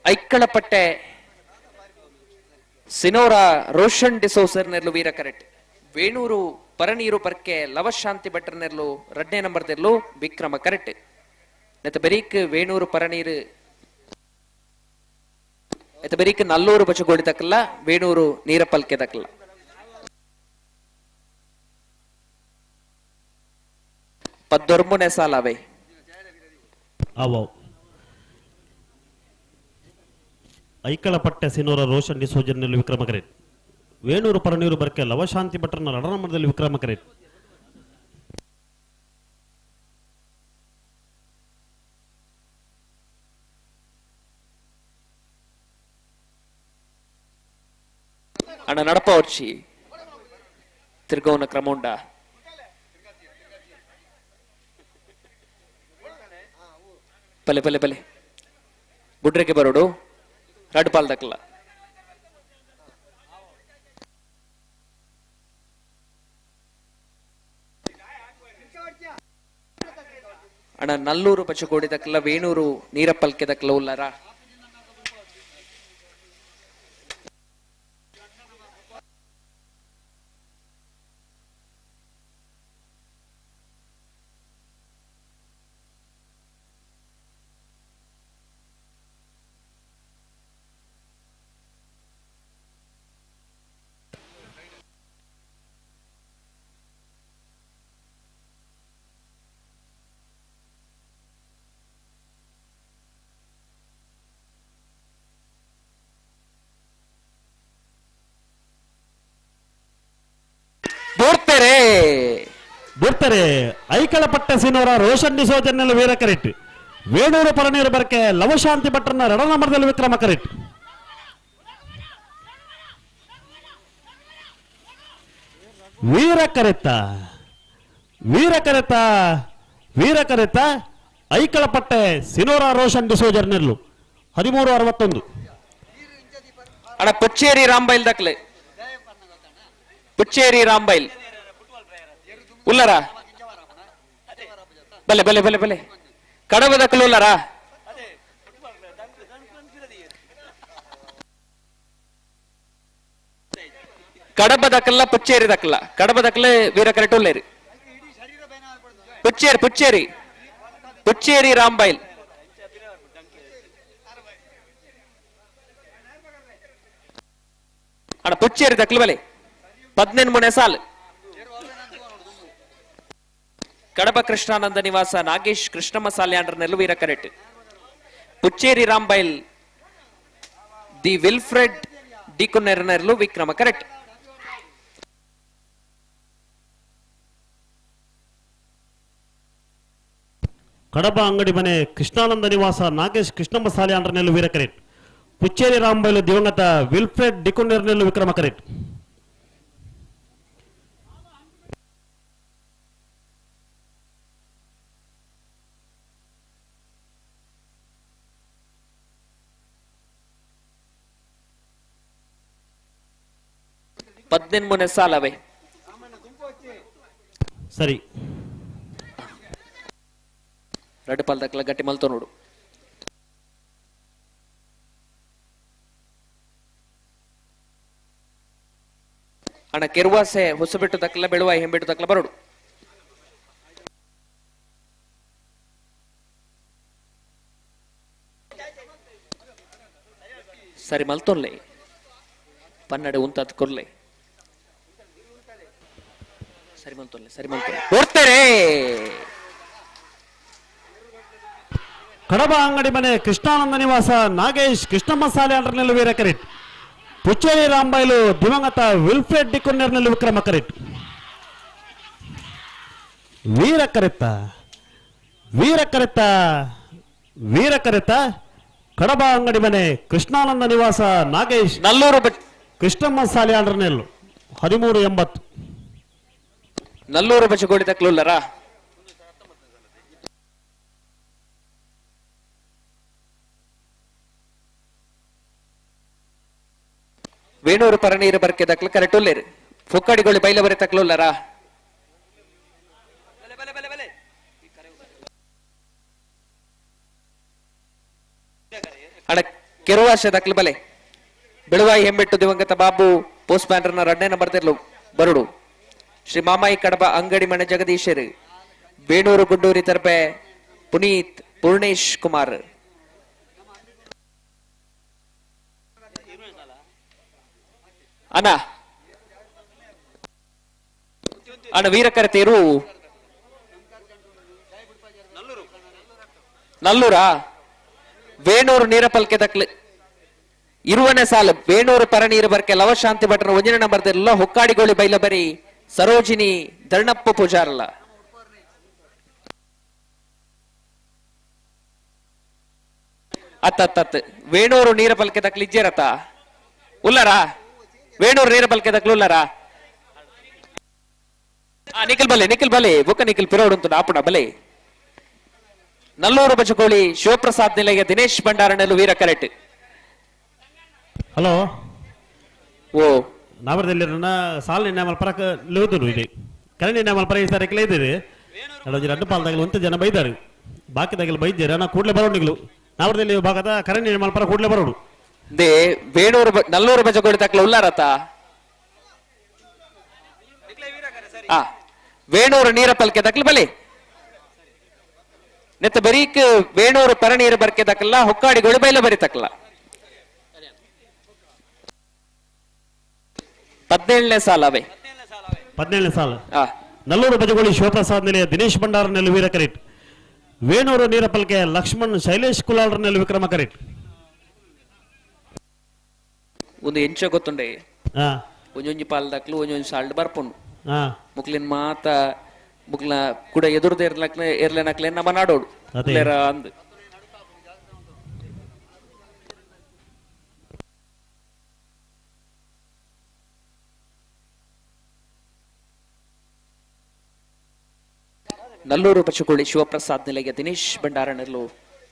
ಐಕ್ಕಳಪಟ್ಟೆ ಸಿನೋರ ರೋಷನ್ ಡಿಸೋಸರ್ ನೆರ್ಲು ವೀರ ಕರೆಕ್ಟ್ ವೇಣೂರು ಪರನೀರು ಪರ್ಕೆ ಲವಶಾಂತಿ ಭಟ್ರ ನೆರ್ಲು ರಡ್ನೇ ನಂಬರ್ ದೆರ್ಲು ವಿಕ್ರಮ ಕರೆಕ್ಟ್ ನೆತ ಬೆರೀಕ್ ವೇಣೂರು ಪರನೀರು ಎತ ಬೆರೀಕ್ ನಲ್ಲೂರು ಬಚಗೋಡಿ ತಕ್ಕಲ್ಲ ವೇಣೂರು ನೀರಪಲ್ಕೆ ತಕ್ಕಲ್ಲ. 19ನೇ ಸಾಲವೇ ಅವು ಐಕಳ ಪಟ್ಟೆ ಸಿನೋರ ರೋಷನ್ ಡಿಸೋಜರ್ನಲ್ಲಿ ವಿಕ್ರಮ ಕರೆಕ್ಟ್ ವೇಣೂರು ಪರನೀರು ಬರ್ಕೆ ಲವಶಾಂತಿ ಭಟ್ರನ ರಡನಮರದಲ್ಲಿ ವಿಕ್ರಮ ಕರೆಟ್. ಅಣ್ಣ ನಡಪ ಒರ್ಚಿ ತಿರ್ಗವನ ಕ್ರಮ ಉಂಡ. ಪಲೆ ಪಲೆ ಪಲೆ ಬುಡ್ರೆಗೆ ಬರೋಡು ರಡ್ ಪಾಲ್ ದಕ್ಕಲ. ಅಣ್ಣ ನಲ್ಲೂರು ಪಚಕೋಡಿ ದಕ್ಕಲ ವೇಣೂರು ನೀರಪ್ಪಲ್ಕೆ ದಕ್ಕಲ ಉಲ್ಲಾರ. ಬಿಡ್ತಾರೆ ಐಕಳಪಟ್ಟ ಸಿನೋರ ರೋಷನ್ ಡಿಸೋಜನ್ನೆಲ್ಲ ವೀರ ಕರೆಟ್. ವೇಣೂರು ಪರನೀರು ಬರ್ಕೆ ಲವಶಾಂತಿ ಭಟ್ರನ ರಡನಮರದಲ್ಲಿ ವಿಕ್ರಮ ಕರೆಟ್. ವೀರ ಕರೆತ ವೀರ ಕರೆತ ವೀರ ಕರೆತ ಐಕಳಪಟ್ಟೆ ಸಿನೋರ ರೋಷನ್ ಡಿಸೋಜರ್ನೆಲ್ಲು 13:61. ಅಣ್ಣ ಪುಚ್ಚೇರಿ ರಾಂಬೈಲ್ ದಾಖಲೆ. ಪುಚ್ಚೇರಿ ರಾಂಬೈಲ್ ಉಲ್ಲರ ಬಲೆ ಬಲೆ ಬಲೆ ಬಲೆ ಕಡಬ ದಕ್ಕಲು ಉಲ್ಲರ. ಕಡಬ ದಕ್ಕಲ್ಲ ಪುಚ್ಚೇರಿ ದಕ್ಕಲ್ಲ ಕಡಬ ದಕ್ಕಲೆ ವೀರ ಕರೆಟ್ ಉಲ್ಲೇರಿ. ಪುಚ್ಚೇರಿ ಪುಚ್ಚೇರಿ ಪುಚ್ಚೇರಿ ರಾಂಬೈಲ್. ಅಣ್ಣ ಪುಚ್ಚೇರಿ ದಕ್ಕಲು ಬಲೆ 18 ಸಾಲು. ಕಡಬ ಕೃಷ್ಣಾನಂದ ನಿವಾಸ ನಾಗೇಶ್ ಕೃಷ್ಣಮ್ಮ ಸಾಲ್ಯಾಂಡ್ರ ನೆಲುವೀರ ಕರೆಟ್. ಪುಚ್ಚೇರಿ ರಾಂಬೈಲ್ the Wilfred ಡಿಕುನೆರ್ನೆರ್ಲು ವಿಕ್ರಮ ಕರೆಟ್. ಕಡಬ ಅಂಗಡಿ ಮನೆ ಕೃಷ್ಣಾನಂದ ನಿವಾಸ ನಾಗೇಶ್ ಕೃಷ್ಣಮ್ಮ ಸಾಲ್ಯಾಂಡ್ರ ನೆಲುವೀರ ಕರೆಟ್. ಪುಚ್ಚೇರಿ ರಾಂಬೈಲು ದಿವಂಗತ ವಿಲ್ಫ್ರೆಡ್ ಡಿಕುನೆರ್ನೆಲ್ಲು ವಿಕ್ರಮ ಕರೆಟ್. 18 ಸಾಲವೇ ಸರಿ. ರಡ್ಡು ಪಾಲ್ ದಕ್ಕಲ ಗಟ್ಟಿ ಮಲ್ತೋ ನೋಡು. ಅಣ್ಣ ಕೆರುವಾಸೆ ಹೊಸಬಿಟ್ಟು ದಕ್ಕಲ ಬೆಳುವಾಯಿ ಹೆಂಬಿಟ್ಟು ದಕ್ಕಲ ಬರೋಡು. ಸರಿ ಮಲ್ತೊನ್ಲೆ ಪನ್ನಡೆ ಉಂತಾದ್ ಕೊರ್ಲೆ. ಸರಿ ಮಲ್ತೊನ್ಲೆ ಸರಿ ಮಲ್ತೊನ್ಲೆ ಕೊಡ್ತಾರೆ. ಕಡಬ ಅಂಗಡಿ ಮನೆ ಕೃಷ್ಣಾನಂದ ನಿವಾಸ ನಾಗೇಶ್ ಕೃಷ್ಣಮ್ಮ ಸಾಲ್ಯಾಂಡ್ರನಲ್ಲಿ ವೀರ ಕರೆಟ್. ಪುಚ್ಚೇರಿ ರಾಂಬೈಲು ದಿವಂಗತ ವಿಲ್ಫ್ರೆಡ್ ಡಿಕೊನ್ನೆರ್ನಲ್ಲಿ ವಿಕ್ರಮ ಕರೆಟ್. ವೀರ ಕರೆತ ವೀರ ಕರೆತ ವೀರ ಕರೆತ ಕಡಬ ಅಂಗಡಿ ಮನೆ ಕೃಷ್ಣಾನಂದ ನಿವಾಸ ನಾಗೇಶ್ ನಲ್ಲೂರು ಕೃಷ್ಣಮ್ಮ ಸಾಲ್ಯಾಂಡ್ರನೆಲ್ಲು 13:80. ನಲ್ಲೂರು ಬಚಗೋಡಿ ತಕ್ಲುಲ್ಲರ. ವೇಣೂರು ಪರನೀರು ಬರ್ಕೆ ದಕ್ಲು ಕರೆಕ್ಟ್ ಉಲ್ಲೇರು. ಫುಕ್ಕಡಿಗಳು ಬೈಲ ಬರೆ ತಕ್ಲುಲ್ಲರ. ಅಣ್ಣ ಕೆರುವಾಶ ದಕ್ಲು ಬಲೆ ಬೆಳುವಾಯಿ ಹೆಮ್ಮೆಟ್ಟು ದಿವಂಗತ ಬಾಬು ಪೋಸ್ಟ್ ಮ್ಯಾನ್ರನ 2ನೇ ನಂಬರ್ ತೆರಲು ಬರುಡು. ಶ್ರೀ ಮಾಮಾಯಿ ಕಡಬ ಅಂಗಡಿ ಮನೆ ಜಗದೀಶರು ಬೇಣೂರು ಗುಂಡೂರಿ ತರ್ಪೆ ಪುನೀತ್ ಪೂರ್ಣೇಶ್ ಕುಮಾರ್. ಅಣ್ಣ ಅಣ್ಣ ವೀರಕರ ತೇರು ನಲ್ಲೂರಾ ವೇಣೂರು ನೀರಪಲ್ಕೆ ದಕ್ಲು ಇರುವನೆ ಸಾಲ ಬೇಣೂರು ಪರನೀರು ಬರ್ಕೆ ಲವಶಾಂತಿ ಭಟ್ರ ಒಂಜನೇ ನಂಬರ್ ದೆರ್ಲ ಹೊಕ್ಕಾಡಿಗೋಳಿ ಬೈಲಬರಿ ಸರೋಜಿನಿ ಧರ್ಣಪ್ಪ ಪೂಜಾರಲ್ಲ. ಅತ್ತ ವೇಣೂರು ನೀರ ಪಲ್ಕೆ ತಕ್ಲಿ ಇಜ್ಜೇರತ್ತ ಉಲ್ಲರಾ? ವೇಣೂರು ನೀರ ಪಲ್ಕೆ ತಕ್ಲು ಉಲ್ಲರಾ? ನಿಖಿಲ್ ಬಲೆ, ನಿಖಿಲ್ ಬಲೆ, ಬೊಕ್ಕ ನಿಖಿಲ್ ಪಿರೋಡುಂಟು ಆಪುಣ ಬಲೆ. ನಲ್ಲೂರು ಬಚಕೋಳಿ ಶಿವಪ್ರಸಾದ್ ನಿಲಯ ದಿನೇಶ್ ಭಂಡಾರನಲ್ಲೂ ವೀರ ಕರೆಕ್ಟ್. ಹಲೋ ಓ ನಾವರದಲ್ಲಿ ಸಾಲ್ ನಿನ್ನೆ ಪರಕ ಲೇದುನು ಇದೆ ಕರೆ ನಿನ್ನೆ ಮಲ್ಪರ ಈ ಸಾರಿ ಇದ್ದೀರಿ ರಡ್ಡು ಪಾಲ್ದಾಗಲು ಒಂತ ಜನ ಬೈದಾರು, ಬಾಕಿದಾಗಲು ಬೈದ್ದೀರ ನಾ ಕೂಡಲೇ ಬರೋಣಿಗ್ಲು ನಾವರದಲ್ಲಿ ಭಾಗದ ಕರೆ ನಿನ್ನೆ ಮಲ್ಪರ ಕೂಡಲೇ ಬರೋಡು. They ವೇಣೂರು ನಲ್ಲೂರು ಬಜಗೋಳಿ ತಕ್ಲ ಉಲ್ಲಾರತ ವೇಣೂರು ನೀರ ಪಲ್ಕೆ ತಕ್ಲು ಬಲೆ ನೆತ್ತ ಬರೀಕ್ ವೇಣೂರು ಪರನೀರು ಬರ್ಕೆ ತಕ್ಕಲ್ಲ ಹೊಕ್ಕಾಡಿಗೋಳಿ ಬೈಲ ಬರಿ ತಕ್ಕಲ್ಲ. 17ನೇ ಸಾಲ ಅವೇ. 17ನೇ ಸಾಲ ನಲ್ಲೂರು ಬಜಗೋಳಿ ಶಿವಪ್ರಸಾದ್ ನಿಲಯ ದಿನೇಶ್ ಭಂಡಾರನಲ್ಲಿ ವೀರ ಕರೀಟ್, ವೇಣೂರು ನೀರಪಲ್ಕೆ ಲಕ್ಷ್ಮಣ್ ಶೈಲೇಶ್ ಕುಲಾಲ್ರನಲ್ಲಿ ವಿಕ್ರಮ ಕರೀಟ್. ಒಂದು ಎಂಚ ಗೊತ್ತುಂಡೆ ಒಂಜೊಂಜಿ ಪಾಲ್ದಾಕ್ಲು ಒಂಜೊಂಜಿ ಸಾಲ್ಡ್ ಬರ್ಪುಂಡು ಮುಕ್ಲಿನ್ ಮಾತ ಮುಕ್ಲ ಕೂಡ ಎದುರ್ದ ಎರ್ಲಕ್ಲೆ ಎರ್ಲೆನಕ್ಲೆ ನಮ್ಮ ನಾಡೋಡು ಅಂದ್. ನಲ್ಲೂರು ಪಚುಕೋಳಿ ಶಿವಪ್ರಸಾದ್ ನಿಲಯ ದಿನೇಶ್ ಭಂಡಾರನೆರ್ಲು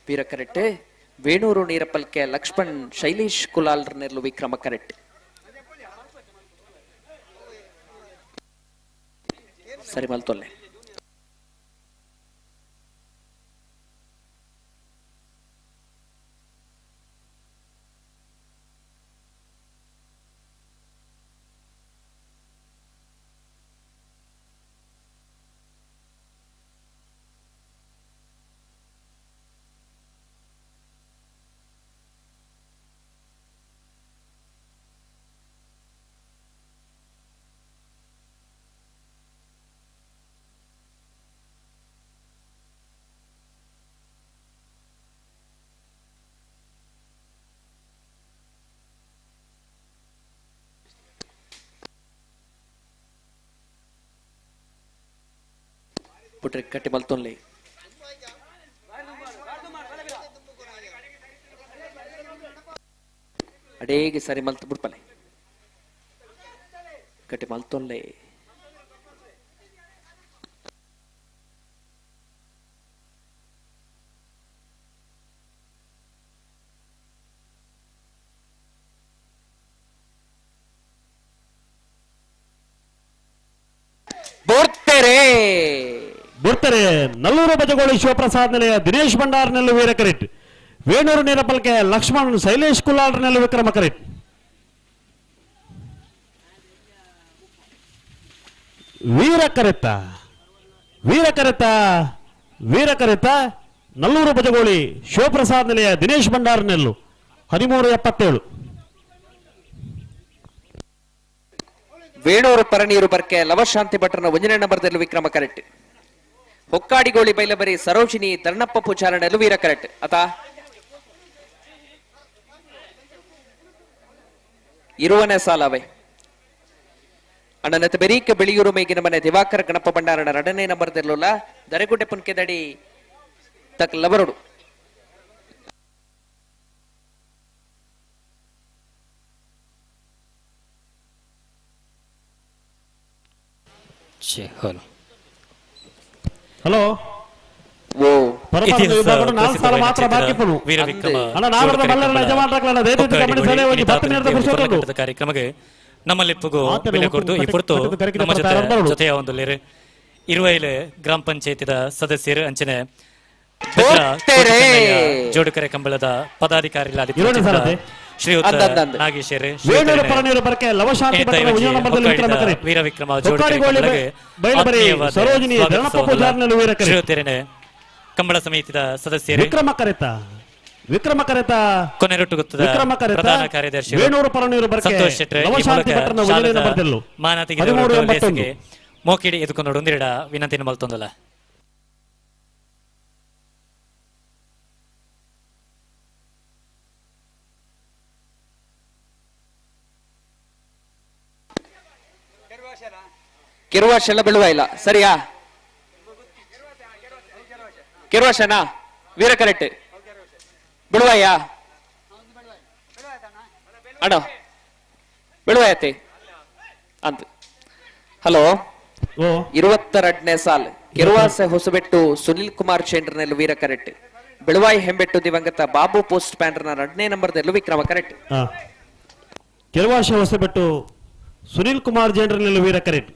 ವೀರ ಕರೆಟ್ಟೆ, ವೇಣೂರು ನೀರಪಲ್ಕೆ ಲಕ್ಷ್ಮಣ್ ಶೈಲೇಶ್ ಕುಲಾಲ್ರನೆರ್ಲು ವಿಕ್ರಮ ಕರೆಟ್ಟೆ. ಸರಿ ಮಲ್ತೊಲ್ಲೆ. ಪುಟ್ರೆ ಕಟ್ಟಿ ಮಲ್ತೊನ್ಲೆ. ಅಡೇಗೆ ಸರಿ ಮಲ್ತು ಬಿಡ್ಪಲೆ ಕಟ್ಟಿ ಮಲ್ತೊನ್ಲೆ. ಬೋರ್ತೆರೆ ಬರ್ತಾರೆ ನಲ್ಲೂರು ಬಜಗೋಳಿ ಶಿವಪ್ರಸಾದ್ ನಿಲಯ ದಿನೇಶ್ ಭಂಡಾರ್ನಲ್ಲಿ ವೀರ ಕರೆಟ್, ವೇಣೂರು ನೀರಪಲ್ಕೆ ಲಕ್ಷ್ಮಣ್ ಶೈಲೇಶ್ ಕುಲಾಲ್ರನಲ್ಲಿ ವಿಕ್ರಮ ಕರೆಟ್. ವೀರ ಕರೆತ ವೀರ ಕರೆತ ವೀರ ಕರೆತ ನಲ್ಲೂರು ಬಜಗೋಳಿ ಶಿವಪ್ರಸಾದ್ ನಿಲಯ ದಿನೇಶ್ ಭಂಡಾರ್ನೆಲ್ಲು 13:77. ವೇಣೂರು ಪರನೀರು ಬರ್ಕೆ ಲವಶಾಂತಿ ಭಟ್ರನ ಒಂದನೇ ನಂಬರ್ದಲ್ಲಿ ವಿಕ್ರಮ ಕರೆಕ್ಟ್. ಹೊಕ್ಕಾಡಿಗೋಳಿ ಬೈಲಬರಿ ಸರೋಜಿನಿ ಧರ್ಣಪ್ಪ ಪೂಜಾರನಲ್ಲೂ ವೀರ ಕರೆಕ್ಟ್. ಅತ ಇರುವನೇ ಸಾಲವೇ ಅಣ್ಣನತ ಬೆರೀಕ ಬೆಳಿಯೂರು ಮೇಗಿನ ಮನೆ ದಿವಾಕರ ಗಣಪ ಭಂಡಾರನ ಎರಡನೇ ನಂಬರ್ದಲ್ಲಲ್ಲ ದರೆಗುಡ್ಡೆ ಪುನ್ಕೆದಡಿ ತಕ್ಲಬರಡು. ಹಲೋ ಓ ಕಾರ್ಯಕ್ರಮಕ್ಕೆ ನಮ್ಮಲ್ಲಿಪ್ಪಗೂ ಬೆಲೆ ಕೊಡ್ದು ಈ ಪುರ್ತು ನಮ್ಮ ಜೊತೆ ಜೊತೆಯ ಒಂದು ಲೇರು ಇರುವೈಲೆ ಗ್ರಾಮ ಪಂಚಾಯತಿದ ಸದಸ್ಯರು ಅಂಚನೆ ಜೋಡುಕರೆ ಕಂಬಳದ ಪದಾಧಿಕಾರಿ ಶ್ರೀಯುತ ನಾಗೇಶ್ವರ ವೀರ ವಿಕ್ರಮ ಜೋಡುಕರೆ ಕಂಬಳ ಸಮಿತಿಯ ಸದಸ್ಯರು ವಿಕ್ರಮ ಕರೆತ ವಿಕ್ರಮ ಕರೆತ ಕೊನೆರೊಟ್ಟುಗುತ್ತದ ಪ್ರಧಾನ ಕಾರ್ಯದರ್ಶಿ ಸಂತೋಷ್ ಶೆಟ್ಟರ್ ಮಾನತಿಗೆ ಮೋಕಿಡಿ ಎದುಕೊಂಡು ಒಂದೆರಡ ವಿನಂತಿನ ಮಲ್ತೊಂದಲ್ಲ. ಕೆರುವಾಶೆಲ್ಲ ಬೆಳುವ ಇಲ್ಲ ಸರಿಯಾ? ಕೆರುವಾಶನಾ ವೀರ ಕರೆಕ್ಟ್ ಬಿಳುವಾಯ ಅಣ್ಣ ಬಿಳುವಾಯತೆ ಅಂತ. ಹಲೋ, 22ನೇ ಸಾಲ್ ಕೆರುವಾಸೆ ಹೊಸಬೆಟ್ಟು ಸುನಿಲ್ ಕುಮಾರ್ ಚೇಂಡ್ರನಲ್ಲಿ ವೀರ ಕರೆಕ್ಟ್. ಬೆಳುವಾಯಿ ಹೆಂಬೆಟ್ಟು ದಿವಂಗತ ಬಾಬು ಪೋಸ್ಟ್ ಪ್ಯಾಂಡ್ರನ 2ನೇ ನಂಬರ್ದಲ್ಲೂ ವಿಕ್ರಮ ಕರೆಕ್ಟ್. ಕೆರುವಾಸೆ ಹೊಸಬೆಟ್ಟು ಸುನಿಲ್ ಕುಮಾರ್ ಜೇಂಡ್ರನಲ್ಲಿ ವೀರ ಕರೆಕ್ಟ್.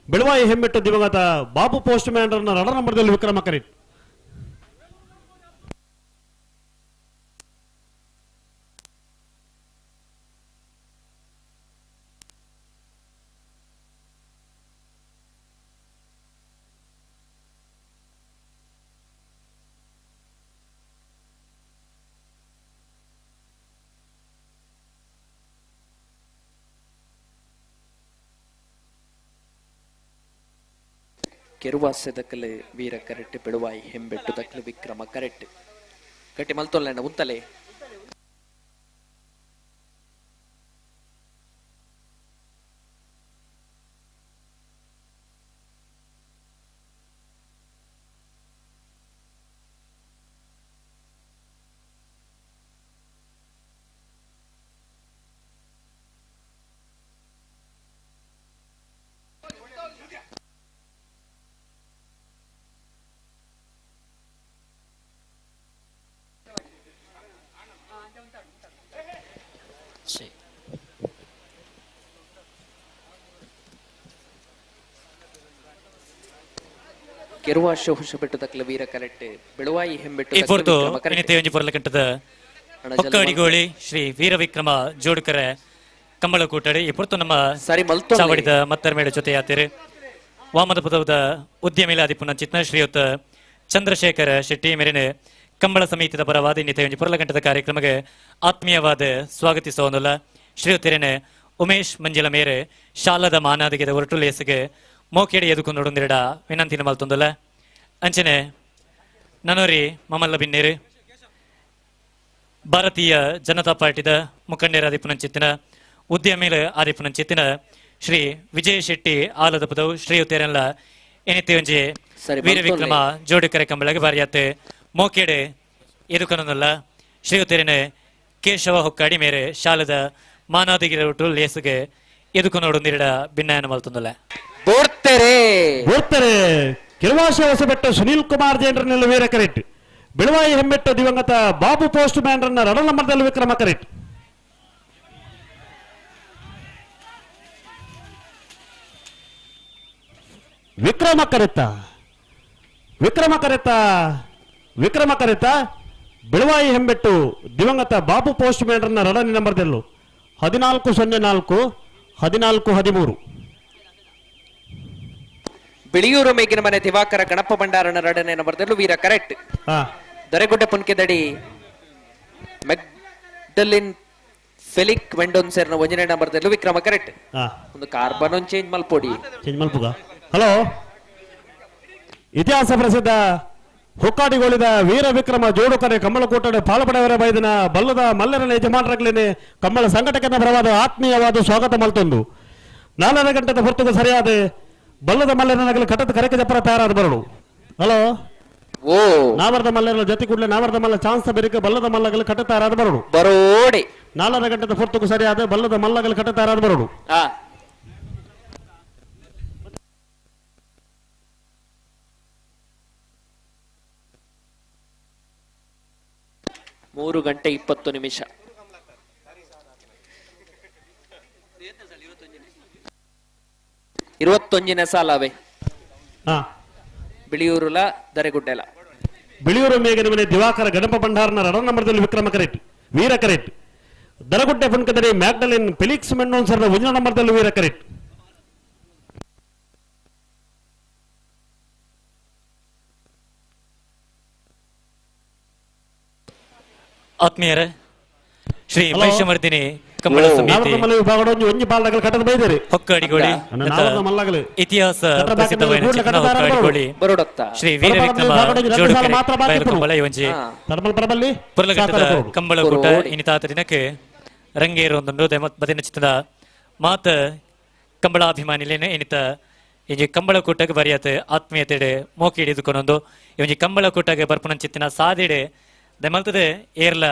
ಬೆಳುವಾಯಿ ಹೆಂಬೆಟ್ಟು ದಿವಂಗತ ಬಾಬು ಪೋಸ್ಟ್ ಮ್ಯಾನ್ರನ್ನ 2 ನಂಬರ್ದಲ್ಲಿ ವಿಕ್ರಮ ಕರೆಕ್ಟ್. ಕೆರುವಾಸೆ ದಕ್ಕಲೆ ವೀರ ಕರೆಕ್ಟ್, ಬೆಳುವಾಯಿ ಹೆಂಬೆಟ್ಟು ದಕ್ಕಲೆ ವಿಕ್ರಮ ಕರೆಕ್ಟ್. ಗಟ್ಟಿ ಮಲ್ತೊಲ್ಲ ಉಂತಲೆ. ಕೆರುವಾಶ ಹೊಸಬೆಟ್ಟು ದಕ್ಕಲ ವೀರ ಕರೆಕ್ಟ್, ಬೆಳುವಾಯಿ ಹೆಂಬೆಟ್ಟು ಈ ಪೊರ್ತು ಇನಿತೆ ಪೊರ್ಲಕಂಠದ ಹೊಕ್ಕಾಡಿಗೋಳಿ ಶ್ರೀ ವೀರವಿಕ್ರಮ ಜೋಡುಕರೆ ಕಂಬಳ ಕೂಟಡಿ. ಈ ಪೊರ್ತು ನಮ್ಮ ಚಾವಡಿದ ಮತ್ತರ್ಮೇಡ ಜೊತೆ ಯಾತಿರು ವಾಮದ ಪದವದ ಉದ್ಯಮಿಲಾದಿ ಪುನಃ ಶ್ರೀಯುತ ಚಂದ್ರಶೇಖರ ಶೆಟ್ಟಿ ಮೇರಿನ ಕಂಬಳ ಸಮಿತಿದ ಪರವಾದ ಇನ್ನಿತೆ ಒಂಜಿ ಪೊರ್ಲಗಂಟದ ಕಾರ್ಯಕ್ರಮಕ್ಕೆ ಆತ್ಮೀಯವಾದ ಸ್ವಾಗತಿಸೋನುಲ್ಲ ಶ್ರೀಯುತರೇನ ಉಮೇಶ್ ಮಂಜಿಲ ಮೇರೆ ಶಾಲದ ಮಾನಾದಿಗೆದ ಒರಟುಲೇಸಿಗೆ ಮೋಕೇಡಿ ಎದುಕೊಂಡೊಡೊಂದಿರಡ ವಿನಂತಿನ ಮಲ್ತೊಂದುಲ್ಲ. ಅಂಚನೆ ನನೋರಿ ಮಮಲ್ಲ ಬಿನ್ನೇರು ಭಾರತೀಯ ಜನತಾ ಪಾರ್ಟಿದ ಮುಖಂಡರ ಆದಿಪುನಂಚಿತ್ತಿನ ಉದ್ಯಮಿಲ ಆದಿಪುನಂಚಿತ್ತಿನ ಶ್ರೀ ವಿಜಯ ಶೆಟ್ಟಿ ಆಲದ ಪದವು ಶ್ರೀಯುತೇರೆಲ್ಲ ಎನಿತೆ ಒಂಜಿ ವೀರವಿಕ್ರಮ ಜೋಡಿಕರೆ ಕಂಬಳಗೆ ಬಾರಿಯಾತೆ ಮೋಕೇಡೆ ಎದುಕನಲ್ಲ ಶ್ರೀಯುತೇರಿನ ಕೇಶವ ಹೊಕ್ಕಾಡಿ ಮೇರೆ ಶಾಲದ ಮಾನಾದಿಗಿರ ಲೇಸುಗೆ ಎದುಕೊನೊಡೊಂದಿರಡ ಭಿನ್ನಾಯನ ಮಲ್ತೊಂದುಲ್ಲ. ಬೋರ್ತೆರೆ ಬೋರ್ತೆರೆ ಕೆರುವಾಶ ಹೊಸಬೆಟ್ಟ ಸುನೀಲ್ ಕುಮಾರ್ ಜೇಂಡ್ರನಲ್ಲಿ ವೀರ ಕರೆಕ್ಟ್. ಬೆಳುವಾಯಿ ಹೆಮ್ಮೆಟ್ಟ ದಿವಂಗತ ಬಾಬು ಪೋಸ್ಟ್ ಮ್ಯಾನ್ ರನ್ನ 2 ನಂಬರ್ದಲ್ಲಿ ವಿಕ್ರಮ ಕರೆಕ್ಟ್. ವಿಕ್ರಮ ಕರೆತ ವಿಕ್ರಮ ಕರೆತ ವಿಕ್ರಮ ಕರೆತ ಬೆಳುವಾಯಿ ಹೆಂಬೆಟ್ಟು ದಿವಂಗತ ಬಾಬು ಪೋಸ್ಟ್ ಮ್ಯಾನ್ ರನ್ನ 2ನೇ ನಂಬರ್ದಲ್ಲೂ 14-04 14-13. ಬಿಳಿಯೂರು ಮೇಗಿನ ಮನೆ ದಿವಾಕರ ಗಣಪ ಭಂಡಾರನ 2ನೇ ನಂಬರ್ದಲ್ಲೂ ವೀರ ಕರೆಕ್ಟ್. ದೊರೆಗುಡ್ಡ ಪುನ್ಕೆದಡಿ ಮೆಗ್ಡಲಿನ್ ಫೆಲಿಕ್ ಮೆಂಡೋನ್ಸೆರ್ನ 1ನೇ ನಂಬರ್ದಲ್ಲೂ ವಿಕ್ರಮ ಕರೆಕ್ಟ್. ಒಂದು ಕಾರ್ಬನ್ ಒಂದು ಚೇಂಜ್ ಮಲ್ಪೊಡಿ ಚೇಂಜ್ ಮಲ್ಪುಗ. ಹಲೋ, ಇತಿಹಾಸ ಪ್ರಸಿದ್ಧ ಹೊಕ್ಕಾಡಿಗೋಳಿದ ವೀರ ವಿಕ್ರಮ ಜೋಡುಕರೆ ಕಮ್ಮಲಕೋಟೆ ಪಾಲಪಡೆಯವರ ಬೈದಿನ ಬಲ್ಲದ ಮಲ್ಲರನ ಯಜಮಾನರಗ್ಲೇನೆ ಕಮ್ಮಳ ಸಂಘಟಕನ ಪರವಾದ ಆತ್ಮೀಯವಾದ ಸ್ವಾಗತ ಮಲ್ತೊಂದು 4.5 ಗಂಟೆದ ಹೊರತುಗೆ ಸರಿಯಾದ ಬಲ್ಲದ ಮಲ್ಲರನಗಲು ಕಟ್ಟದ ಕರೆಕೆ ಜಪ್ಪರ ತಯಾರಾದ ಬರಡು. ಹಲೋ, ಓ ನಾವರ್ದ ಮಲ್ಲರ ಜೊತೆ ಕೂಡಲೇ ನಾವರ್ದ ಮಲ್ಲ ಚಾನ್ಸ್ ಬೇರಿಕೆ ಬಲ್ಲದ ಮಲ್ಲಗಳು ಕಟ್ಟ ತಯಾರಾದ ಬರಡು ಬರೋಡಿ. 4.5 ಗಂಟೆದ ಹೊರತುಗೆ ಸರಿಯಾದ ಬಲ್ಲದ ಮಲ್ಲಗಳು ಕಟ್ಟ ತಯಾರಾದ ಬರಡು. ಮೂರು ಗಂಟೆ 20 ನಿಮಿಷ. 21ನೇ ಸಾಲವೇ ಬಿಳಿಯೂರುಲ ದರೆಗುಡ್ಡೆಲ. ಬಿಳಿಯೂರು ಮೇಘನ ಮನೆ ದಿವಾಕರ ಗಣಪ ಭಂಡಾರನ 2 ನಂಬರ್ದಲ್ಲಿ ವಿಕ್ರಮ ಕರೆಕ್ಟ್ ವೀರ ಕರೆಕ್ಟ್. ದರಗುಡ್ಡೆ ಪುನ್ಕದರಿ ಮ್ಯಾಗ್ಡಲಿನ್ ಫೆಲಿಕ್ಸ್ ಮೆಂಡೋನ್ಸರ್ನ 1ನೇ ನಂಬರ್ದಲ್ಲಿ ವೀರ ಕರೆಕ್ಟ್. ಆತ್ಮೀಯರೇ ಶ್ರೀ ಮಹಿಷಮರ್ದಿನಿ ಕಂಬಳ ಸಮಿತಿ ಹೊಕ್ಕಾಡಿಗೋಳಿ ಇತಿಹಾಸ ಪ್ರಸಿದ್ಧವಾದ ಹೊಕ್ಕಾಡಿಗೋಳಿ ಶ್ರೀ ವೀರ ವಿಕ್ರಮ ಜೋಡುಕರೆ ಬಯಲು ಒಂಜಿ ಪುರ್ಲಘಟ್ಟದ ಕಂಬಳಕೂಟ ಇನ್ನಿತಾತ ದಿನಕ್ಕೆ ರಂಗೇರು ಒಂದೊಂದು ಬದಿನ ಚಿತ್ರದ ಮಾತ ಕಂಬಳಾಭಿಮಾನಿಲೇನು ಎನಿತ ಇಂಜಿ ಕಂಬಳ ಕೂಟಕ್ಕೆ ಬರಿಯತ್ ಆತ್ಮೀಯತೆಡೆ ಮೋಕಿ ಹಿಡಿದುಕೊಂಡೊಂದು ಈ ಕಂಬಳ ಕೂಟಕ್ಕೆ ಬರ್ಪುನಂಚಿತ್ತಿನ ಸಾದಿಡೆ ದಮಲ್ತದೆ ಏರ್ಲ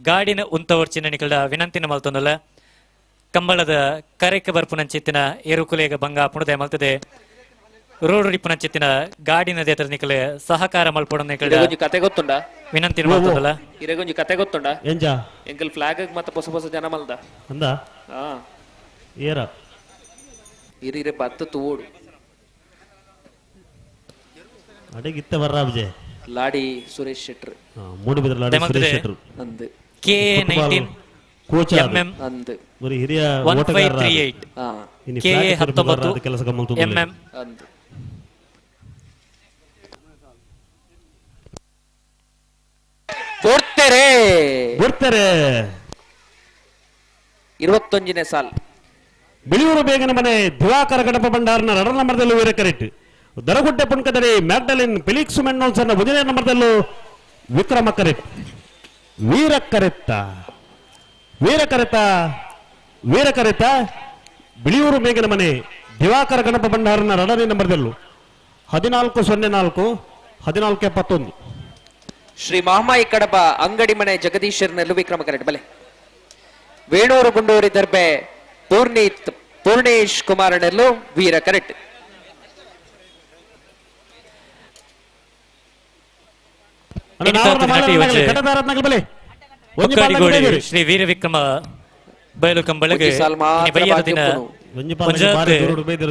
ಗಾಡಿನ ಉಂತವರ್ಚಿನ ನಿಕಲ್ದ ವಿನಂತಿನ ಮಲ್ತೊಂದಲ್ಲ ಕಂಬಳದ ಕರೆಕ್ ಬರ್ಪುನಂಚಿತ್ತಿನ ಏರುಕುಲೇಗ ಬಂಗ ಪುಣದೆ ಮಲ್ತದೆ ರೋಡ್ ಡಿಪ್ಪುನಂಚಿತ್ತಿನ ಗಾಡಿನ ದೇತರ ನಿಕಲೆ ಸಹಕಾರ ಮಲ್ಪೊಡ ನಿಕಲ್ದ ಇರೆಗೊಂಜಿ ಕತೆ ಗೊತ್ತುಂಡ ವಿನಂತಿನ ಮಲ್ತೊಂದಲ್ಲ ಇರೆಗೊಂಜಿ ಕತೆ ಗೊತ್ತುಂಡ ಎಂಜ ಎಂಕಲ್ ಫ್ಲಾಗ್ ಮತ್ತೆ ಹೊಸ ಹೊಸ ಜನ ಮಲ್ದ ಅಂದ ಆ ಏರ ಇರಿರೆ ಬತ್ತ ತೂಡು ಅಡೆಗಿತ್ತ ಬರ್ರಾಬ್ಜೆ ಲಾಡಿ ಸುರೇಶ್ ಶೆಟ್ರ್ ಮೂಡುಬಿದ್ರ ಲಾಡಿ ಸುರೇಶ್ ಶೆಟ್ರು ಅಂದು K nineteen coach M M ಅಂದು ಬರೀ ಹಿರಿಯ 1538 ಇನ್ನು ಕೆ ಫ್ಲಾಗ್ ಎ ಕರ್ಕೊಂಡು 19 ಬರೋದು ಕೆಲಸ ಗಮ್ಮತ್ತು ಎಂ ಎಂ ಅಂದು ಕೊಡ್ತಾರೆ ಬಿಡ್ತಾರೆ 21ನೇ ಸಾಲ್ ಬಿಳಿಯೂರು ಬೇಗನ ಮನೆ ದಿವಾಕರ ಗಣಪ ಭಂಡಾರನ ಎರಡರ ನಂಬರ್ದಲ್ಲೂ ವೀರಕರಿಟ್ ದರಗುಡ್ಡೆ ಪುಣ್ಕದಡಿ ಮ್ಯಾಗ್ಡಲಿನ್ ಫೆಲಿಕ್ಸ್ ಮೆಂಡೋನ್ಸನ್ನ ಒಂದನೇ ನಂಬರ್ದಲ್ಲೂ ವಿಕ್ರಮ ಕರೆಟ್ ವೀರ ಕರೆತ್ತ ವೀರ ಕರೆತ ವೀರ ಕರೆತ ಬಿಳಿಯೂರು ಮೇಘನ ಮನೆ ದಿವಾಕರ ಗಣಪ ಭಂಡಾರನ ಎರಡನೇ ನಂಬರ್ದಲ್ಲೂ 1404 1471. ಶ್ರೀ ಮಹಮಾಯಿ ಕಡಬ ಅಂಗಡಿ ಮನೆ ಜಗದೀಶರ್ನಲ್ಲೂ ವಿಕ್ರಮ ಕರೆಟ್ ಬಲೆ ವೇಣೂರು ಗುಂಡೂರಿ ದರ್ಬೆ ಪೂರ್ಣೀತ್ ಪೂರ್ಣೇಶ್ ಕುಮಾರನಲ್ಲೂ ವೀರ ಕರೆಟ್ ಶ್ರೀ ವೀರ ವಿಕ್ರಮ ಬಯಲು ಕಂಬಳಗೆ ಬಯ್ಯದ ದಿನ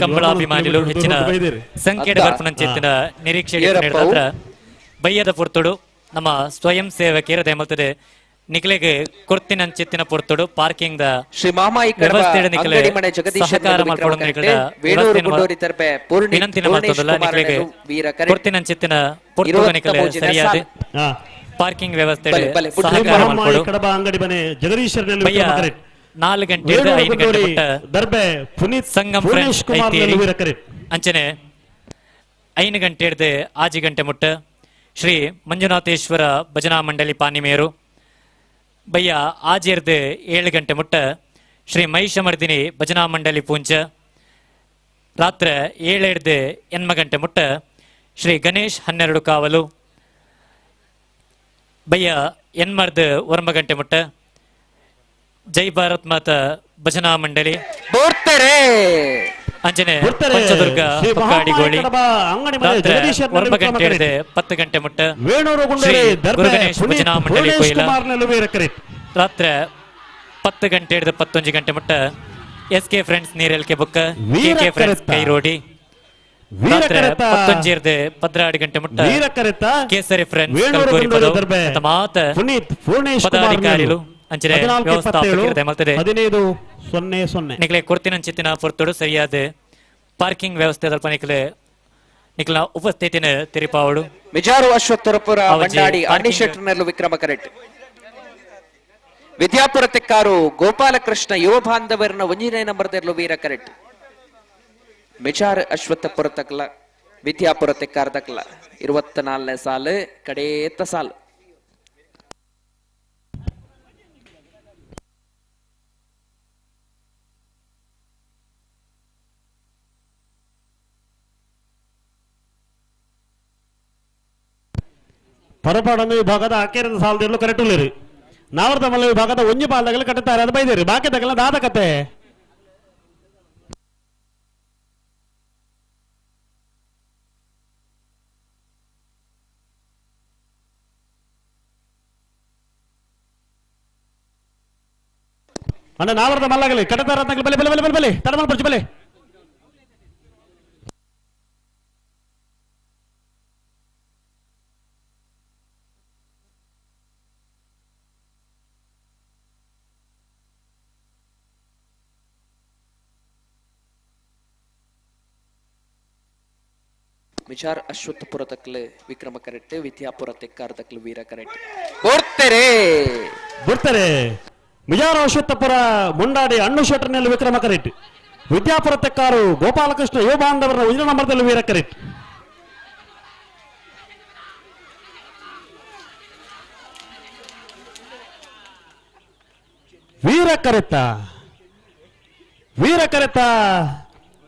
ಕಂಬಳಾಭಿಮಾನಿಗಳು ಹೆಚ್ಚಿನ ಸಂಖ್ಯೆ ಬರ್ಪುನಂಚಿತ್ತಿನ ನಿರೀಕ್ಷೆ ಬಯ್ಯದ ಪೊರ್ತುಡು ನಮ್ಮ ಸ್ವಯಂ ಸೇವಕಿಯರ ದಯಮಲ್ತದೆ ನಿಖಲೆಗೆ ಕೊರ್ತಿನಂಚಿತ್ತಿನ ಪೊರ್ತುಡು ಪಾರ್ಕಿಂಗ್ the Shri ಮಾಮಾಯಿ ವ್ಯವಸ್ಥೆ ಅಂಗಡಿ ಮನೆ ಜಗದೀಶ್ ಸಹಕಾರ ಮಲ್ಪೊಡೊಂದು ನಿಖಲ ವೇಣೂರು ಗುಂಡೂರಿ ತರ್ಪೆ ಪೂರ್ಣಿ ವಿನಂತಿನ ಮಲ್ತೊಂದುಲ್ಲ ನಿಖಲೆಗೆ ವೀರ ಕರೆಟ್ ಕೊರ್ತಿನಂಚಿತ್ತಿನ ಪೊರ್ತುಡು ನಿಖಲೆ ಸರಿಯಾದ ಪಾರ್ಕಿಂಗ್ ವ್ಯವಸ್ಥೆ ಸಹಕಾರ ಮಲ್ಪೊಡು ಕಡಬ ಅಂಗಡಿ ಮನೆ ಜಗದೀಶರ್ನಲ್ಲಿ ಬಯ್ಯ ವಿಕ್ರಮ ಕರೆಟ್ 4 ಗಂಟೆ 5 ಗಂಟೆ ಮುಟ್ಟ ದರ್ಬೆ ಪುನೀತ್ ಸಂಗಮ್ ಪೂರ್ಣೇಶ್ ಫ್ರೆಂಡ್ಸ್ ಕುಮಾರ್ ಐತೇರಿ ವೀರ ಕರೆಟ್ ಅಂಚನೆ 5 ಗಂಟೆ ಹಿಡ್ದು 6 ಗಂಟೆ ಮುಟ್ಟ ಶ್ರೀ ಮಂಜುನಾಥೇಶ್ವರ ಭಜನಾ ಮಂಡಳಿ ಪಾನಿಮೇರು ಬಯ್ಯ ಆಜೆರ್ದು 7 ಗಂಟೆ ಮುಟ್ಟ ಶ್ರೀ ಮಹಿಷಮರ್ದಿನಿ ಭಜನಾ ಮಂಡಳಿ ಪೂಂಚ ರಾತ್ರಿ 7 ಹಿಡ್ದು 8 ಗಂಟೆ ಮುಟ್ಟ ಶ್ರೀ ಗಣೇಶ್ 12 ಕಾವಲು ಬಯ್ಯ 8 9 ಗಂಟೆ ಮುಟ್ಟ ಜೈ ಭಾರತ್ ಮಾತಾ ಭಜನಾ ಮಂಡಳಿ ಬೋರ್ತಾರೆ ಅಂಜನೆ ಬರ್ತಾರೆ. ಪಂಚದುರ್ಗ ಶ್ರೀ ಹೊಕ್ಕಾಡಿಗೋಳಿ ಮಹಾಮಾಯಿ ಕಡಬ ಅಂಗಡಿ ಮನೆ ರಾತ್ರಿ ಜಗದೀಶರ್ನಲ್ಲಿ 9 ವಿಕ್ರಮ ಗಂಟೆ ಹಿಡ್ದು 10 ಗಂಟೆ ಮುಟ್ಟ ವೇಣೂರು ಶ್ರೀ ಗುಂಡೂರಿ ದರ್ಬೆ ಗುರುಗಣೇಶ್ ಪುನೀತ್ ಭಜನಾ ಮಂಡಳಿ ಪೂರ್ಣೇಶ್ ಕೊಯ್ಲ ಕುಮಾರ್ನಲ್ಲಿ ವೀರ ಕರೆಟ್ ರಾತ್ರಿ 10 ಗಂಟೆ ಹಿಡಿದು 11 ಗಂಟೆ ಮುಟ್ಟ ಎಸ್ ಕೆ ಫ್ರೆಂಡ್ಸ್ ನೀರೆಲ್ಕೆ ಬುಕ್ಕ ವೀರ ಕೆ ಫ್ರೆಂಡ್ಸ್ ಕರೆತ. ಕೈರೋಡಿ ವೀರ ರಾತ್ರಿ ಕರೆತ. 11 ಹಿಡ್ದು 12 ಗಂಟೆ ಮುಟ್ಟ ವೀರ ಕರೆತ ಕೇಸರಿ ಫ್ರೆಂಡ್ಸ್ ವೇಣೂರು ಕಲ್ಕೋರಿ ಗುಂಡೂರಿ ಪದವು ದರ್ಬೆ ಮತ್ತು ಮಾತ ಪುನೀತ್ ಪೂರ್ಣೇಶ್ ಕುಮಾರ್ ಪದಾಧಿಕಾರಿಗಳು ಅಂಚನೆ 14 ವ್ಯವಸ್ಥಾಪಕರು ದಯಮಲ್ತದೆ 15 0 0 ನಿಕ್ಲೆ ಕೊಡ್ತಿನಂಚಿತ್ತಿನ ಪೊರ್ತುಡು ಸರಿಯಾದ ಪಾರ್ಕಿಂಗ್ ವ್ಯವಸ್ಥೆ ದಲ್ಪ ನಿಕ್ಲೆ ನಿಕ್ಲ ಉಪಸ್ಥಿತಿನ ತಿರಿಪಾವಡು ಮಿಜಾರು ಅಶ್ವತ್ಥರಪುರ ಅವಜಿ ಬಂಡಾಡಿ ಪಾರ್ಕಿಂಗ್ ಅಣ್ಣಿ ಶೆಟ್ಟರ್ನಲ್ಲೂ ವಿಕ್ರಮ ಕರೆಟ್ ವಿದ್ಯಾಪುರ ತೆಕ್ಕಾರು ಗೋಪಾಲಕೃಷ್ಣ ಯುವ ಬಾಂಧವರನ್ನ ಒಂಜಿನೇ ನಂಬರ್ದಲ್ಲೂ ವೀರ ಕರೆಟ್ ಮಿಜಾರ್ ಅಶ್ವತ್ಥಪುರ ತಕ್ಲ ವಿದ್ಯಾಪುರ ತೆಕ್ಕಾರ ತಕ್ಲ 24ನೇ ಸಾಲು ಕಡೇತ ಸಾಲು ಪರಪಾಡನ್ನು ವಿಭಾಗದ ಅಕ್ಕೇರದ ಸಾಲದಿರಲು ಕರೆಕ್ಟ್ ಉಳ್ಳೇರಿ ನಾವರ್ದ ಮಲ್ಲ ವಿಭಾಗದ ಒಂಜಿ ಪಾಲ್ದಾಗಲು ಕಟ್ಟುತ್ತಾರೆ ಅದು ಬೈದೇರಿ ಬಾಕಿ ತಗಲ ದಾದ ಕತೆ ಅಣ್ಣ ನಾವರ್ದ ಮಲ್ಲಾಗಲಿ ಕಟ್ಟತಾರ ಅಂತ ಬಲೆ ಬಲೆ ಬಲೆ ಬಲೆ ಬಲೆ ತಡಮಲ್ ಪಡಿಸಿ ಬಲೆ ವಿಚಾರ್ ಅಶ್ವತ್ಥಪುರ ತಕ್ಲು ವಿಕ್ರಮ ಕರೆಕ್ಟ್, ವಿದ್ಯಾಪುರ ತೆಕ್ಕಾರ ತಕ್ಲು ವೀರ ಕರೆಕ್ಟ್. ಕೊಡ್ತಾರೆ ಬಿಡ್ತಾರೆ. ಮಿಜಾರ ಅಶ್ವತ್ಥಪುರ ಮುಂಡಾಡಿ ಅಣ್ಣು ಶೆಟ್ಟರ್ನಲ್ಲಿ ವಿಕ್ರಮ ಕರೆಕ್ಟ್, ವಿದ್ಯಾಪುರ ತೆಕ್ಕಾರು ಗೋಪಾಲಕೃಷ್ಣ ಯುವ ಬಾಂಧವರ ಒಂದನೇ ನಂಬರ್ದಲ್ಲಿ ವೀರ ಕರೆಕ್ಟ್. ವೀರ ಕರೆತ, ವೀರ ಕರೆತ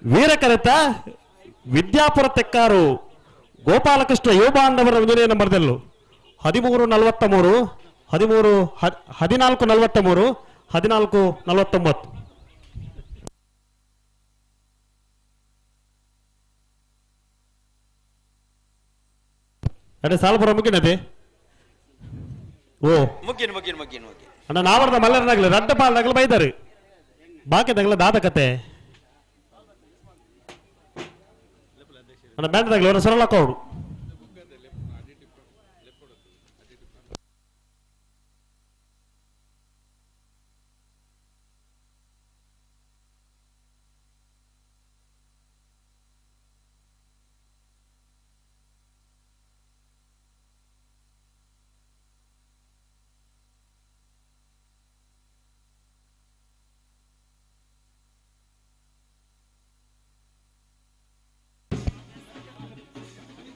ವೀರಕರೆತ ವಿದ್ಯಾಪುರ ತೆಕ್ಕಾರು ಗೋಪಾಲಕೃಷ್ಣ ಯೋಬಾಂಡವರ ಒಂದನೇ ನಂಬರ್ದಲ್ಲೂ 13:43 13 14:43 14:49. ಅರೆ ಸಾಲ್ಪುರ ಮುಗಿನದೆ ಓ ಮುಗಿನ ಮುಗಿನ ಮುಗಿನ ಮುಗಿನ ಅಣ್ಣ ನಾವರ್ದ ಮಲ್ಲರನಾಗ್ಲಿ ರಡ್ಡ ಪಾಲ್ನಾಗ್ಲಿ ಬೈದಾರೆ ಬಾಕಿ ತಗಲ ದಾದ ಕತೆ ಅಣ್ಣ ಬ್ಯಾಂಡ್ದಾಗ್ಲಿ ಅವರ ಸರಳ ಕೌಡು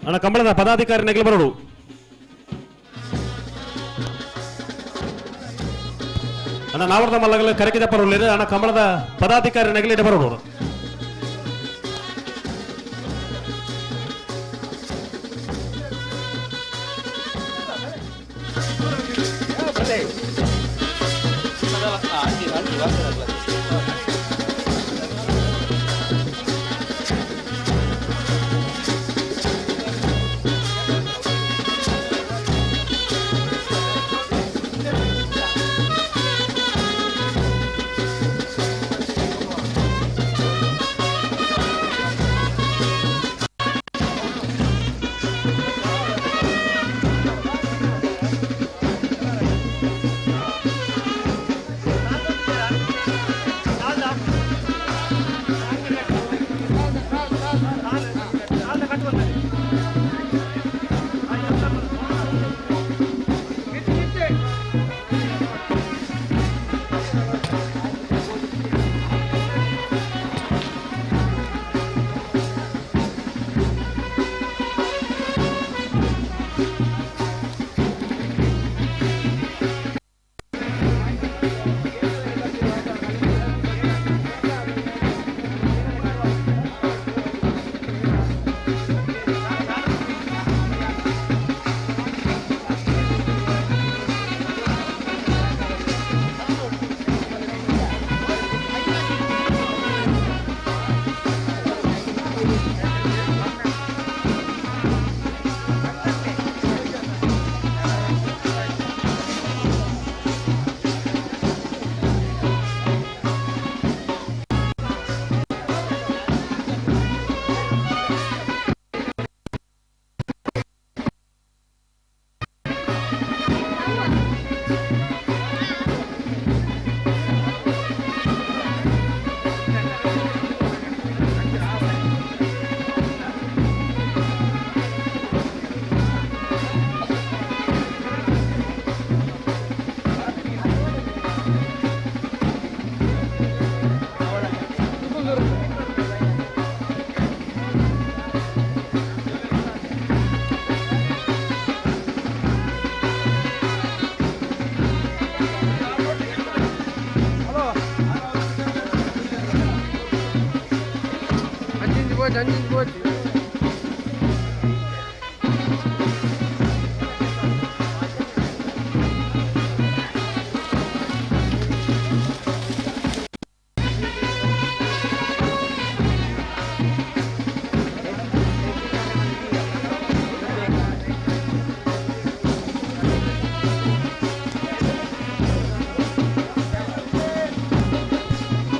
ಅಣ್ಣ ಕಂಬಳದ ಪದಾಧಿಕಾರಿ ನೆಗಲು ಬರೋಡು ಅಣ್ಣ ನಾವರ್ದ ಮಲ್ಲಗಲ ಕರಕಿದ ಪರೋಲಿರ ಅಣ್ಣ ಕಂಬಳದ ಪದಾಧಿಕಾರಿ ನೆಗಲಿಡ ಬರೋಡು.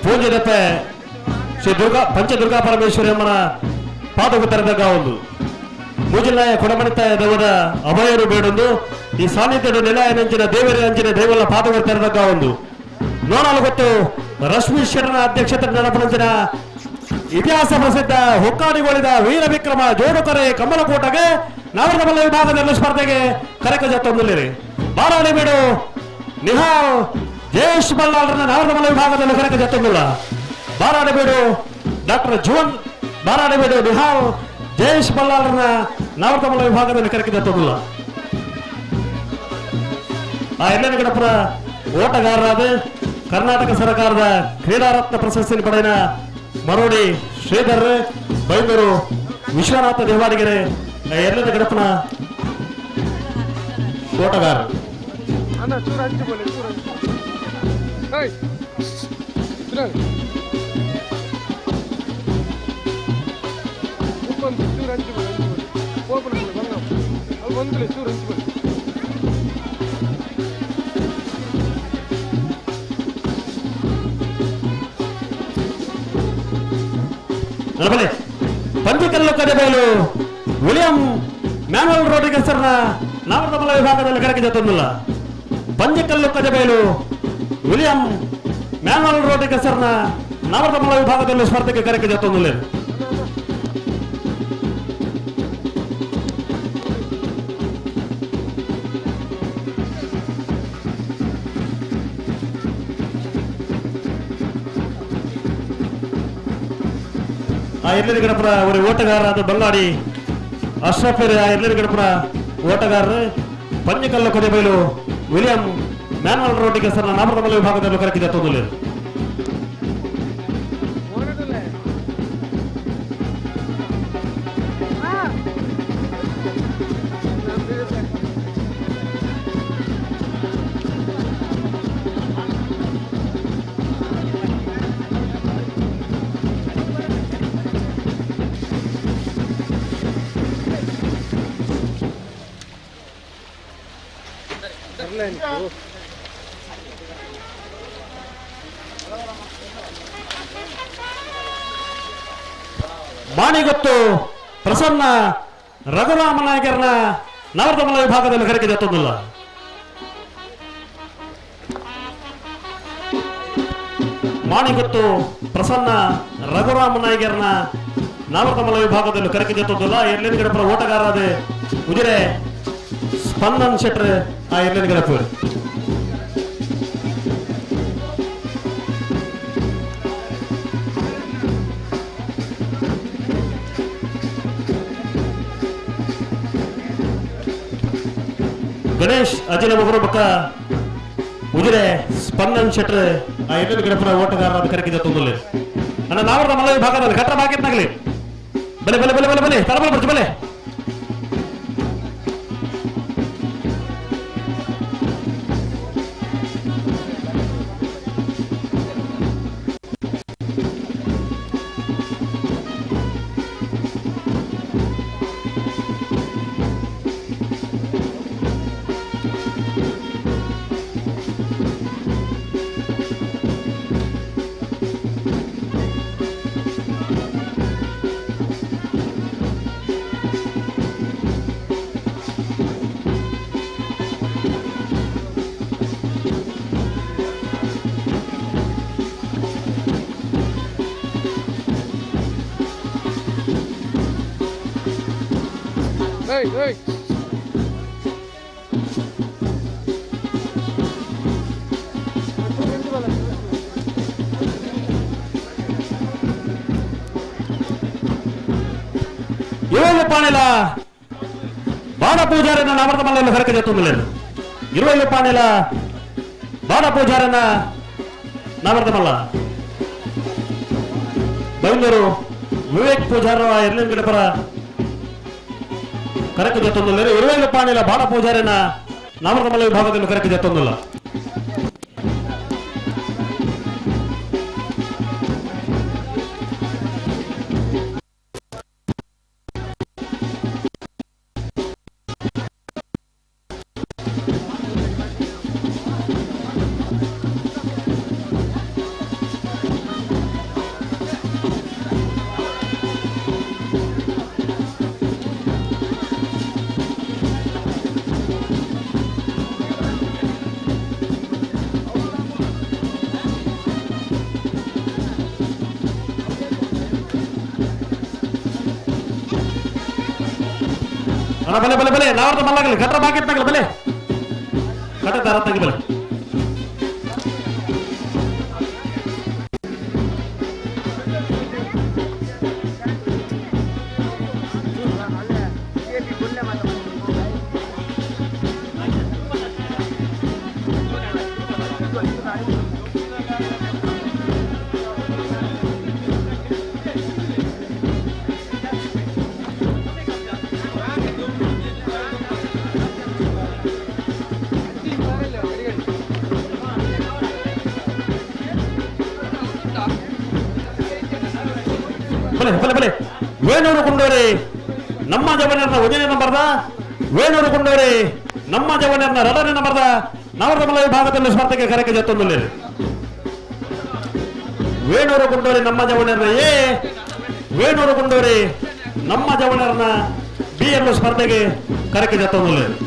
ಪೂಜ್ಯದತ್ತೆ ಶ್ರೀ ದುರ್ಗಾ ಪಂಚದುರ್ಗಾ ಪರಮೇಶ್ವರಿ ಅಮ್ಮನ ಪಾದವು ತೆರೆದಾಗ ಒಂದು ಮೂಜಿಲಾಯ ಕೊಡಮಣಿತ ದೇವರ ಅಭಯರು ಬೇಡೊಂದು ಈ ಸಾನ್ನಿಧ್ಯದ ನಿಲಯ ನಂಚಿನ ದೇವರ ಅಂಚಿನ ದೇವರ ಪಾದವು ತೆರೆದಾಗ ಒಂದು ನೋಡಲು ಗೊತ್ತು ರಶ್ಮಿ ಶರಣ ಅಧ್ಯಕ್ಷತೆ ನಡಪನಂಚಿನ ಇತಿಹಾಸ ಪ್ರಸಿದ್ಧ ಹೊಕ್ಕಾಡಿಗೊಳಿದ ವೀರ ವಿಕ್ರಮ ಜೋಡುಕರೆ ಕಮಲಕೋಟಗೆ ನಾವರದಮಲ್ಲ ವಿಭಾಗದ ಸ್ಪರ್ಧೆಗೆ ಕರೆಕ ಜತ್ತೊಂದಿಲ್ಲಿರಿ ಬಾರಾಡಿ ಬೇಡು ನಿಹಾಲ್ ಜಯೇಶ್ ಬಲ್ಲಾಳರನ್ನ ನಾವರದಮಲ್ಲ ವಿಭಾಗದಲ್ಲಿ ಕರೆಕ ಜತ್ತೊಂದಿಲ್ಲ ಬಾರಾಡಬೇಡು ಡಾಕ್ಟರ್ ಜುವನ್ ಬಾರಾಡಬೇಡು ನಿಹಾಲ್ ಜಯೇಶ್ ಬಲ್ಲಾಳರನ್ನ ನಾವರದಮಲ್ಲ ವಿಭಾಗದಲ್ಲಿ ಕರೆಕ ಜತ್ತೊಂದಿಲ್ಲ. ಆ ಎಲ್ಲನಗಡಪುರ ಓಟಗಾರರಾದ ಕರ್ನಾಟಕ ಸರ್ಕಾರದ ಕ್ರೀಡಾರತ್ನ ಪ್ರಶಸ್ತಿಯನ್ನು ಪಡೆದ ಮರೋಡಿ ಶ್ರೀಧರ್ ಬೈಂದೂರು ವಿಶ್ವನಾಥ ದೇವಾಡಿಗೆರೆ ಎರಡನೇ ಗಡಪನ ಓಟಗಾರ. ಪಂಚಕಲ್ಲು ಕದಬೈಲು ವಿಲಿಯಂ ಮ್ಯಾನುವಲ್ ರೋಡ್ರಿಗಸ್ನ ನಾಮಕಮಲ ವಿಭಾಗದಲ್ಲಿ ಕರಕೆ ಜೊತೆಲ್ಲ. ಪಂಚಕಲ್ಲು ಕದಬೈಲು ವಿಲಿಯಂ ಮ್ಯಾನುವಲ್ ರೋಡ್ರಿಗಸ್ನ ನಾಮಕಮಲ ವಿಭಾಗದಲ್ಲಿ ಸ್ಪರ್ಧೆಗೆ ಕರಕೆ ಜೊತೆಲ್ಲ. ಆ ಎಲ್ಲರಿ ಗಣಪನ ಒಂದು ಓಟಗಾರರಾದ ಬಲ್ಲಾಡಿ ಅಶ್ರಫ್ ಆ ಎಲ್ಲರಿ ಗಣಪನ ಓಟಗಾರರು ಪಂಜಕಲ್ಲು ಕೊಡೆಬೈಲು ವಿಲಿಯಂ ಮ್ಯಾನುವಲ್ ರೋಡ್ರಿಗಸ್ನ ನಾಮಕಮಲ ವಿಭಾಗದಲ್ಲಿ ಕರಕಿದ ತೊಂದರೆ. ಮಾಣಿಗೊತ್ತು ಪ್ರಸನ್ನ ರಘುರಾಮ ನಾಯಕರನ್ನ ನವರದಮಲ ವಿಭಾಗದಲ್ಲಿ ಕರೆಗೆ ಜೊತೆಲ್ಲ. ಮಾಣಿಗೊತ್ತು ಪ್ರಸನ್ನ ರಘುರಾಮ ನಾಯಕರನ್ನ ನವರದಮಲ ವಿಭಾಗದಲ್ಲಿ ಕರೆಗೆ ಜೊತೆಲ್ಲ. ಎರಡನೇ ಗಡಪರ ಓಟಗಾರರಾದ ಉಜಿರೆ ಸ್ಪಂದನ್ ಶೆಟ್ರ್ ಆ ಎರಡನೇ ಗಡಪು. ಗಣೇಶ್ ಅಜಿನ ಮಗರು ಬಕ್ಕ ಉಜಿರೆ ಸ್ಪಂದನ್ ಶೆಟ್ರ್ ಆ ಎರಡನೇ ಗಡಪರ ಓಟಗಾರರಾದ ಕರೆಕಿದ ತೊಂದರೆ. ಅಣ್ಣ ನಾವರದ ಮಲ ವಿಭಾಗದಲ್ಲಿ ಕಟ್ರ ಬಾಕಿತ್ನಾಗಲಿ ಬಲೆ ಬಲೆ ಬಲೆ ಬಲೆ ಬಲೆ ತರಬಲ ಬರ್ಚು ಬಲೆ. ಇರುವೈಲು ಪಾಣೆಲ ಬಾಡ ಪೂಜಾರನ್ನ ನಾಮರ್ದಮಲ್ಲ ಹೊರಕೆ ಜೊತ್ತೊಂದಿಲ್ಲ. ಇರುವೈಲು ಪಾಣೆಲ ಬಾಡ ಪೂಜಾರನ್ನ ನಾಮರ್ದಮಲ್ಲ ಬೈಂದೂರು ವಿವೇಕ್ ಪೂಜಾರ ಎರಡನೇ ಗಡಪರ ಕರಕೆ ಜೊತ್ತೊಂದಿಲ್ಲ. ಇರುವೈಲು ಪಾಣೆಲ ಬಾಡ ಪೂಜಾರನ್ನ ನಾಮರ್ದಮಲ್ಲ ವಿಭಾಗದಲ್ಲಿ ಕರಕೆ ಜೊತ್ತೊಂದಿಲ್ಲ. ಬಲೆ ಬಲೆ ಬಲೆ ನಾವರ್ದ ಮಲ್ಲಾಗಲಿ ಕಟ್ರ ಬಾಕಿತ್ನಾಗಲಿ ಬಲೆ ಕಟ್ಟ ತಾರತ್ನಾಗಲಿ ಬಲೆ. ಬಲೆ ಬಲೆ ಬಲೆ ವೇಣೂರು ಕುಂಡೋರಿ ನಮ್ಮ ಜವನರ್ನ ಒಂದನೇ ನಂಬರ್ದ ವೇಣೂರು ಕುಂಡೋರಿ ನಮ್ಮ ಜವನರ್ನ ಎರಡನೇ ನಂಬರ್ದ ನವರಮಲ ವಿಭಾಗದಲ್ಲಿ ಸ್ಪರ್ಧೆಗೆ ಕರೆಗೆ ಜೊತ್ತೊಂದುಲ್ಲೇರು. ವೇಣೂರು ಕುಂಡೋರಿ ನಮ್ಮ ಜವನರ್ನ ಎ, ವೇಣೂರು ಕುಂಡೋರಿ ನಮ್ಮ ಜವನರ್ನ ಬಿ ಎನ್ನು ಸ್ಪರ್ಧೆಗೆ ಕರೆಗೆ ಜೊತ್ತೊಂದುಲ್ಲೇರು.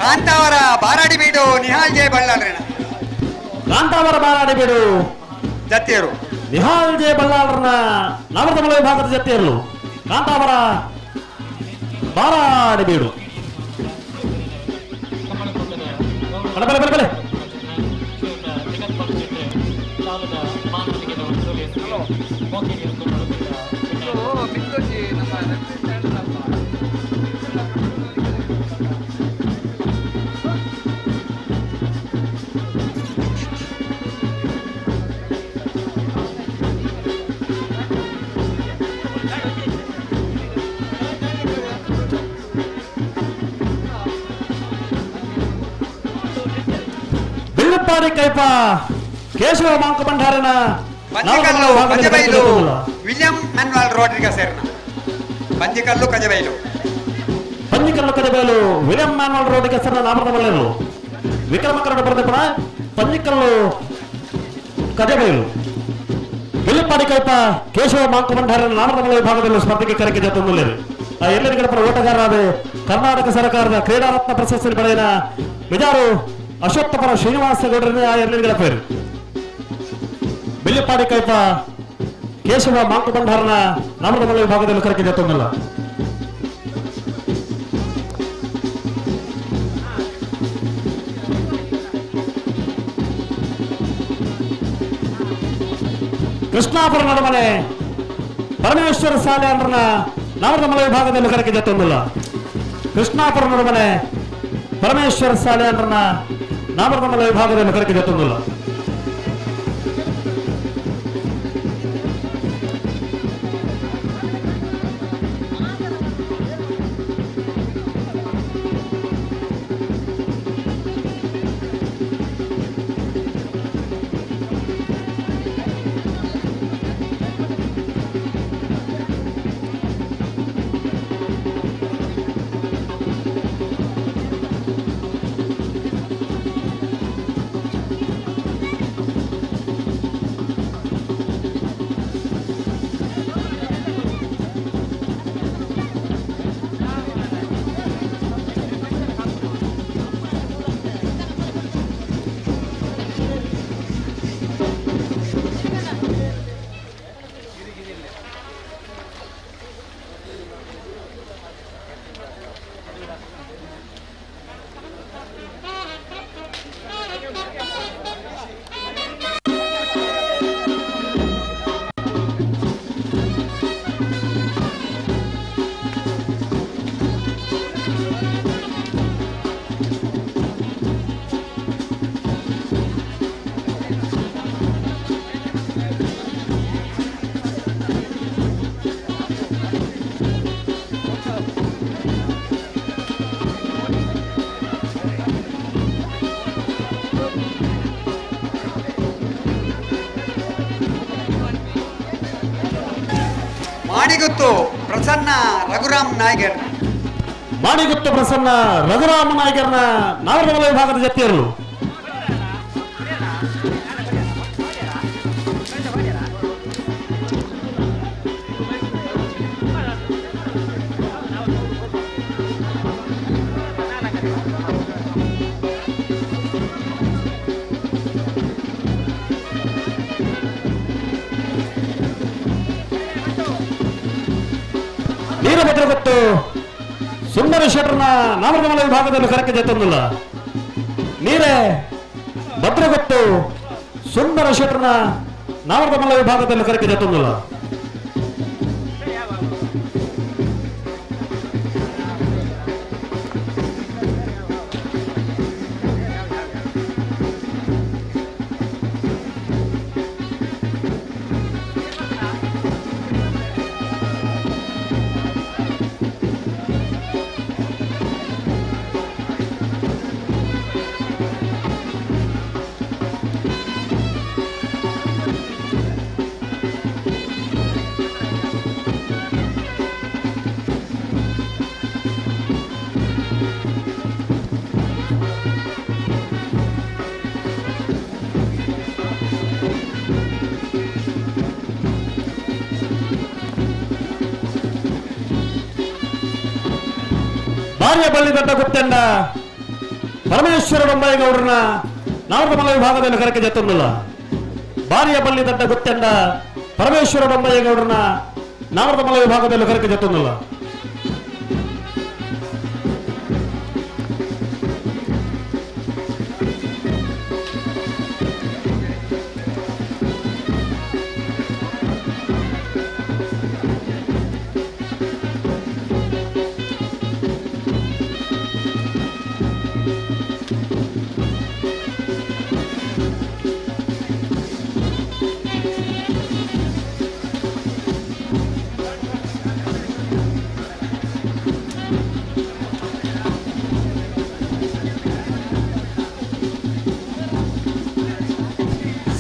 ಕಾಂತಾವರ ಬಾರಾಡಿ ಬೀಡು ನಿಹಾಲ್ ಜೆ ಬಳ್ಳಾಳ್ರಣ. ಕಾಂತಾವರ ಬಾರಾಡಿ ಬೀಡು ಜತ್ತಿಯರು ನಿಹಾಲ್ ಜೆ ಬಳ್ಳಾಳ್ರನ ನವರದಮಲ ವಿಭಾಗದ ಜತ್ತಿಯರು ಕಾಂತಾವರ ಬಾರಾಡಿ ಬೀಡು. ಬಲೆ ಬಲೆ ಬಲೆ ಬೆಳ್ಳುಪ್ಪಾಡಿ ಕೈಪ ಕೇಶವ ಮಾಂಕ ಭಂಡಾರನ ಬಂಜಿಕಲ್ಲು ಕಜಬೈಲು ವಿಲಿಯಂ ಮ್ಯಾನ್ಯುವಲ್ ರೋಡ್ರಿಗಸ್ ಸೇರ್ನ. ಬಂಜಿಕಲ್ಲು ಕಜಬೈಲು ಪಂಜಿಕಲ್ಲು ಕಜಬೈಲು ವಿಲಿಯಂ ಮ್ಯಾನ್ಯುವಲ್ ರೋಡ್ರಿಗಸ್ ಸೇರ್ನ ನಾಮಕರಣವಲ್ಲರು. ವಿಕ್ರಮ ಕನ್ನಡ ಬರೆದ ಪಂಜಿಕಲ್ಲು ಕಜಬೈಲು ಬೆಳ್ಳುಪ್ಪಾಡಿ ಕೈಪ ಕೇಶವ ಮಾಂಕ ಭಂಡಾರನ ನಾಮಕರಣ ವಿಭಾಗದಲ್ಲಿ ಸ್ಪರ್ಧೆಗೆ ಕರೆಗೆ ಜೊತ್ತೊಂದುಲ್ಲೇರು. ಆ ಎಲ್ಲರಿಗಡಪರ ಓಟಗಾರರಾದ ಕರ್ನಾಟಕ ಸರ್ಕಾರದ ಕ್ರೀಡಾರತ್ನ ಪ್ರಶಸ್ತಿ ಪಡೆದ ಮಿಜಾರು ಅಶ್ವತ್ಥಪರ ಶ್ರೀನಿವಾಸ ಗೌಡರನ್ನ ಆ ಎರಡನೇ ಪೇರು. ಬೆಳ್ಳಿಪಾಡಿ ಕೈಪ ಕೇಶವ ಮಾಂಕ ಭಂಡಾರನ ನಾಮಕರಣ ವಿಭಾಗದಲ್ಲಿ ಕರೆಗೆ ಜೊತ್ತೊಂದಿಲ್ಲ. ಕೃಷ್ಣಾಪುರ ನಡಮನೆ ಪರಮೇಶ್ವರ ಸಾಲೆ ಅಂದ್ರನ ನಾಮಕರಣ ವಿಭಾಗದಲ್ಲಿ ಕರೆಗೆ ಜೊತ್ತೊಂದಿಲ್ಲ. ಕೃಷ್ಣಾಪುರ ನಡಮನೆ ಪರಮೇಶ್ವರ ಸಾಲೆ ಅಂದ್ರನ ನಾಮಕರಣ ವಿಭಾಗದಲ್ಲಿ ಕರೆಗೆ ಜೊತ್ತೊಂದಿಲ್ಲ. ಮಾಣಿಗುತ್ತು ಪ್ರಸನ್ನ ರಘುರಾಮ್ ನಾಯ್ಗರ್. ಮಾಣಿಗುತ್ತು ಪ್ರಸನ್ನ ರಘುರಾಮ ನಾಯ್ಗರ್ನ ನಾವರಮಲ ವಿಭಾಗದ ಜತ್ತಿಯರು. ವೀರಭದ್ರಗುತ್ತು ಸುಂದರ ಶೆಟ್ಟರ್ನ ನಾಮರ್ದಮಲ ವಿಭಾಗದಲ್ಲಿ ಕರಕ್ಕೆ ಜೊತ್ತೊಂದಿಲ್ಲ. ನೀರೇ ಭದ್ರಗುತ್ತು ಸುಂದರ ಶೆಟ್ಟರ್ನ ನಾಮರ್ದಮಲ ವಿಭಾಗದಲ್ಲಿ ಕರಕ್ಕೆ ಜೊತ್ತೊಂದಿಲ್ಲ. ಭಾರ್ಯ ಬಳ್ಳಿ ದೊಡ್ಡ ಗುತ್ತೆಂಡ ಪರಮೇಶ್ವರ ಬೊಂಬಾಯಿಗೌಡರನ್ನ ನಾಮರ್ದಮಲ ವಿಭಾಗದಲ್ಲಿ ಕರಕ್ಕೆ ಜೊತ್ತೊಂದಿಲ್ಲ. ಭಾರ್ಯ ಬಳ್ಳಿ ದೊಡ್ಡ ಗುತ್ತೆಂಡ ಪರಮೇಶ್ವರ ಬೊಂಬಾಯಿಗೌಡರನ್ನ ನಾಮರ್ದಮಲ ವಿಭಾಗದಲ್ಲಿ ಕರಕ್ಕೆ ಜೊತ್ತೊಂದಿಲ್ಲ.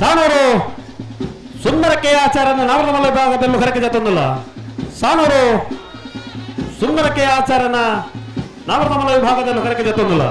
ಸಾನೂರು ಸುಂದರ ಕೆ ಆಚಾರ್ಯನ ನಾಮರ್ದಮಲ ವಿಭಾಗದಲ್ಲಿ ಕರಕ್ಕೆ ಜೊತ್ತೊಂದಿಲ್ಲ. ಸಾನೂರು ಸುಂದರ ಕೆ ಆಚಾರ್ಯನ ನಾಮರ್ದಮಲ ವಿಭಾಗದಲ್ಲಿ ಕರಕ್ಕೆ ಜೊತ್ತೊಂದಿಲ್ಲ.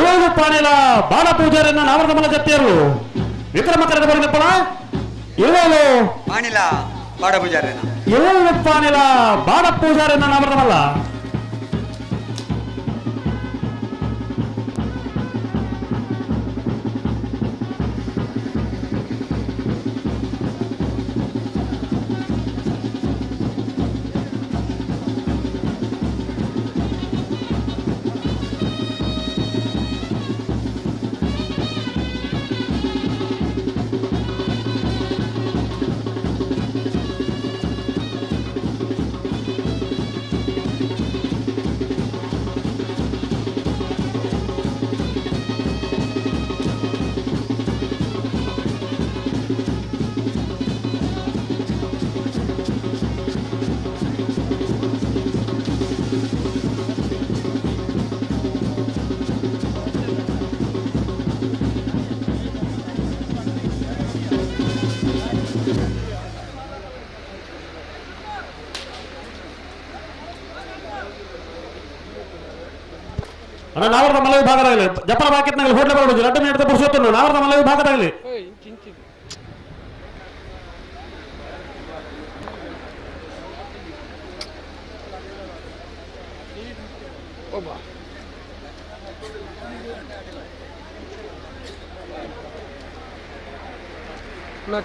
ಏಳು ಪಾಣಿಲ ಬಾಲ ಪೂಜಾರನ್ನ ನಾಮರ್ದಮಲ ಜತ್ತಿಯರು ವಿಕ್ರಮ ಕರೆದ ಬರಲಿಪ್ಪಣ. ಏಳು ಪಾಣಿಲ ಬಾಡ ಪೂಜಾರನ ಏಳು ಪಾಣಿಲ ಬಾಡ ಪೂಜಾರನ್ನ ನಾಮರ್ದಮಲ್ಲ. ಅಣ್ಣ ನಾವರ್ದ ಮಲ ವಿಭಾಗದಾಗಲಿ ಜಪ್ಪಲ ಬಾಕಿತ್ನಾಗಲಿ ಹೋಟ್ಲೆ ಬರೋದು 2 ಮಿನಿಟ್ ಪುರುಷೋತ್ತಮ ನಾವರ್ದ ಮಲ ವಿಭಾಗದಾಗಲಿ.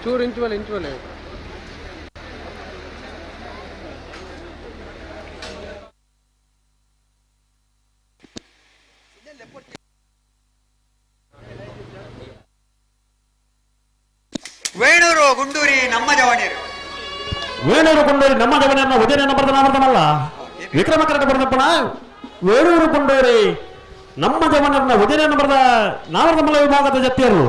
ಚೂರು ಇಂಚುವಲ್ಲ ಇಂಚುವಲ್ಲ ವೇಣೂರು ಗುಂಡೂರಿ ನಮ್ಮ ಜವಣಿಯರು ವೇಣೂರು ಗುಂಡೂರಿ ನಮ್ಮ ಜವಣಿಯನ್ನ ಉದಯನ ಬರೆದ ನಾಮರ್ದನಲ್ಲ ವಿಕ್ರಮ ಕರೆದ ಬರೆದಪ್ಪಣ. ವೇಣೂರು ಗುಂಡೂರಿ ನಮ್ಮ ಜವನರನ್ನ ಉದಯನ ಬರೆದ ನಾಮರ್ದಮಲ ವಿಭಾಗದ ಜತ್ತಿಯರು.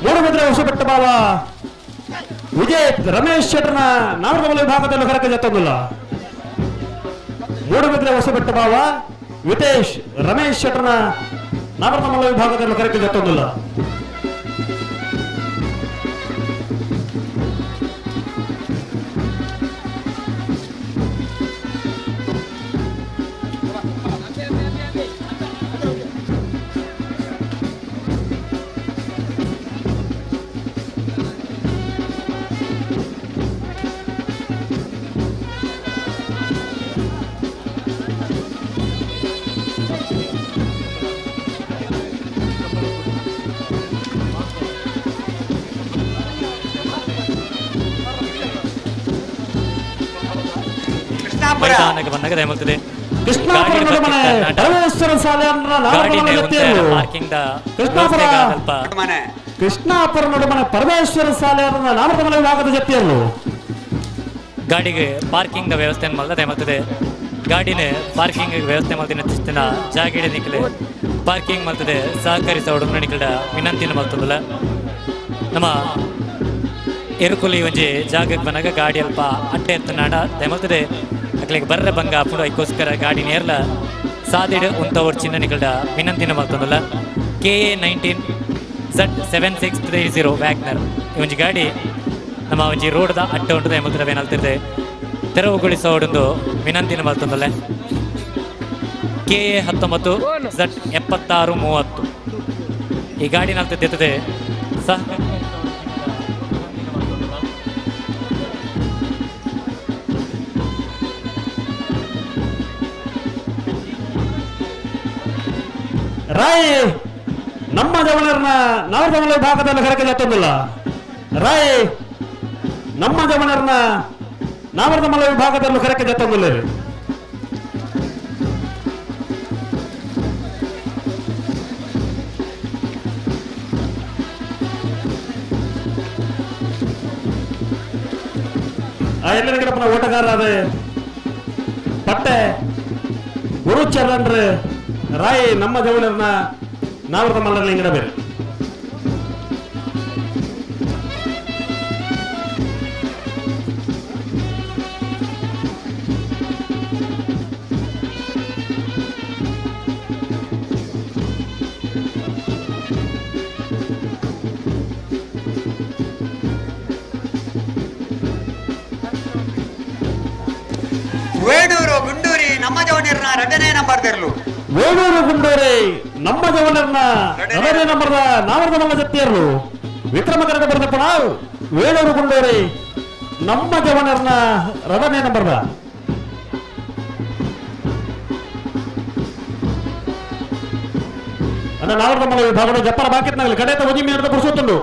ಮೂಡುಬಿದ್ರೆ ಹೊಸಬೆಟ್ಟ ಬಾವ ವಿಜಯ್ ರಮೇಶ್ ಶೆಟ್ಟರ್ನ ನಾಮಕಮಲ ವಿಭಾಗದಲ್ಲಿ ಕರಕ ಜತ್ತೊಂದಿಲ್ಲ. ಮೂಡುಬಿದ್ರೆ ಹೊಸಬೆಟ್ಟ ಭಾವ ವಿತೇಶ್ ರಮೇಶ್ ಶೆಟ್ಟರ್ನ ನಾಮಕಮಲ ವಿಭಾಗದಲ್ಲಿ ಕರಕ ಜತ್ತೊಂದಿಲ್ಲ. ಮೈದಾನಕ್ಕೆ ಬಂದಾಗ ದಯಮಲ್ತದೆ. ಕೃಷ್ಣಾಪುರ ನಡುಮನೆ ಪರಮೇಶ್ವರ ಸಾಲ್ಯಾನ್ರ ನಾಮಕಮಲ ಜೊತೆಯಲ್ಲೂ ಕೃಷ್ಣಾಪುರ ಕೃಷ್ಣಾಪುರ ನಡುಮನೆ ಪರಮೇಶ್ವರ ಸಾಲ್ಯಾನ್ರ ನಾಮಕಮಲ ವಿಭಾಗದ ಜೊತೆಯಲ್ಲೂ ಗಾಡಿಗೆ ಪಾರ್ಕಿಂಗ್ ವ್ಯವಸ್ಥೆ ಮಲ್ದ ದಯಮಲ್ತದೆ. ಗಾಡಿನ ಪಾರ್ಕಿಂಗ್ ವ್ಯವಸ್ಥೆ ಮಲ್ದಿನ ತಿಸ್ತಿನ ಜಾಗಿಡೆ ನಿಕ್ಕಲೆ ಪಾರ್ಕಿಂಗ್ ಮಲ್ತದೆ ಸಹಕರಿಸ ನಿಕ್ಕಲ ವಿನಂತಿನ ಮಲ್ತದಲ್ಲ. ನಮ್ಮ ಎರುಕುಲಿ ಒಂಜಿ ಜಾಗಕ್ಕೆ ಬಂದಾಗ ಗಾಡಿ ಅಲ್ಪ ಅಟ್ಟೆ ಎತ್ತನಾಡ ದಯಮಲ್ತದೆ. ಅಕ್ಲಿಗೆ ಬರ್ರ ಬಂಗ ಅಪ್ಪುಡು ಐಕ್ಕೋಸ್ಕರ ಗಾಡಿ ನೇರ್ಲ ಸಾದಿಡು ಉಂತವರ್ ಚಿನ್ನ ನಿಕಲ್ಡ ವಿನಂತಿನ ಮಲ್ತೊಂದಲ್ಲ. KA 19 Z 7630 WagonR ಈ ಒಂಜಿ ಗಾಡಿ ನಮ್ಮ ಒಂಜಿ ರೋಡ್ದ ಅಡ್ಡ ಉಂಟು ದಯಮಲ್ತದೆ ಏನಲ್ತಿದೆ ತೆರವುಗೊಳಿಸೋಡೊಂದು ವಿನಂತಿನ ಮಲ್ತೊಂದಲ್ಲ. KA 19 Z 7630 ಈ ಗಾಡಿ ನಲ್ತಿದ್ದೆ ಸಹ. ರಾಯ್ ನಮ್ಮ ಜವನರ್ನ ನಾವರ್ದಮಲ ವಿಭಾಗದಲ್ಲಿ ಕರಕ ಜತ್ತೊಂದಿಲ್ಲ. ರಾಯ್ ನಮ್ಮ ಜವನರ್ನ ನಾವರ್ದಮಲ ವಿಭಾಗದಲ್ಲೂ ಕರಕ ಜತ್ತೊಂದಿಲ್ಲ. ಆ ಎಲ್ಲರಿಗಡಪ್ಪನ ಓಟಗಾರರಾದ ಪಟ್ಟೆ ಗುರುಚರಣ್ ರಾಯ್ ನಮ್ಮ ಜವಳರ್ನ ನಾವರ್ದ ಮಲ್ಲರ್ನ ಬೇರೆ. ವೇಣೂರು ಗುಂಡೂರಿ ನಮ್ಮ ಜವನಿರ್ನ ಎರಡನೇ ನಂಬರ್ ತೆರಲು. ವೇಣೂರು ಗುಂಡೂರಿ ನಮ್ಮ ಜವನರ್ನ ಎರಡನೇ ನಂಬರ್ದ ನಾವರ್ದ ಮಲ್ಲ ಜತ್ತಿಯರ್ಲು ವಿಕ್ರಮ ಕರಡ ಬರೆದಪ್ಪಣ ವೇಣೂರು ಗುಂಡೂರಿ ನಮ್ಮ ಜವನರ್ನ ಎರಡನೇ ನಂಬರ್ದ. ಅಣ್ಣ ನಾವರ್ದ ಮಲ್ಲ ವಿಭಾಗದ ಜಪ್ಪರ ಬಾಕಿತ್ನಾಗಲಿ ಕಡೆತ ಒಂಜಿ ಮೀನದ ಪುರುಷೋತ್ತುಂಡು.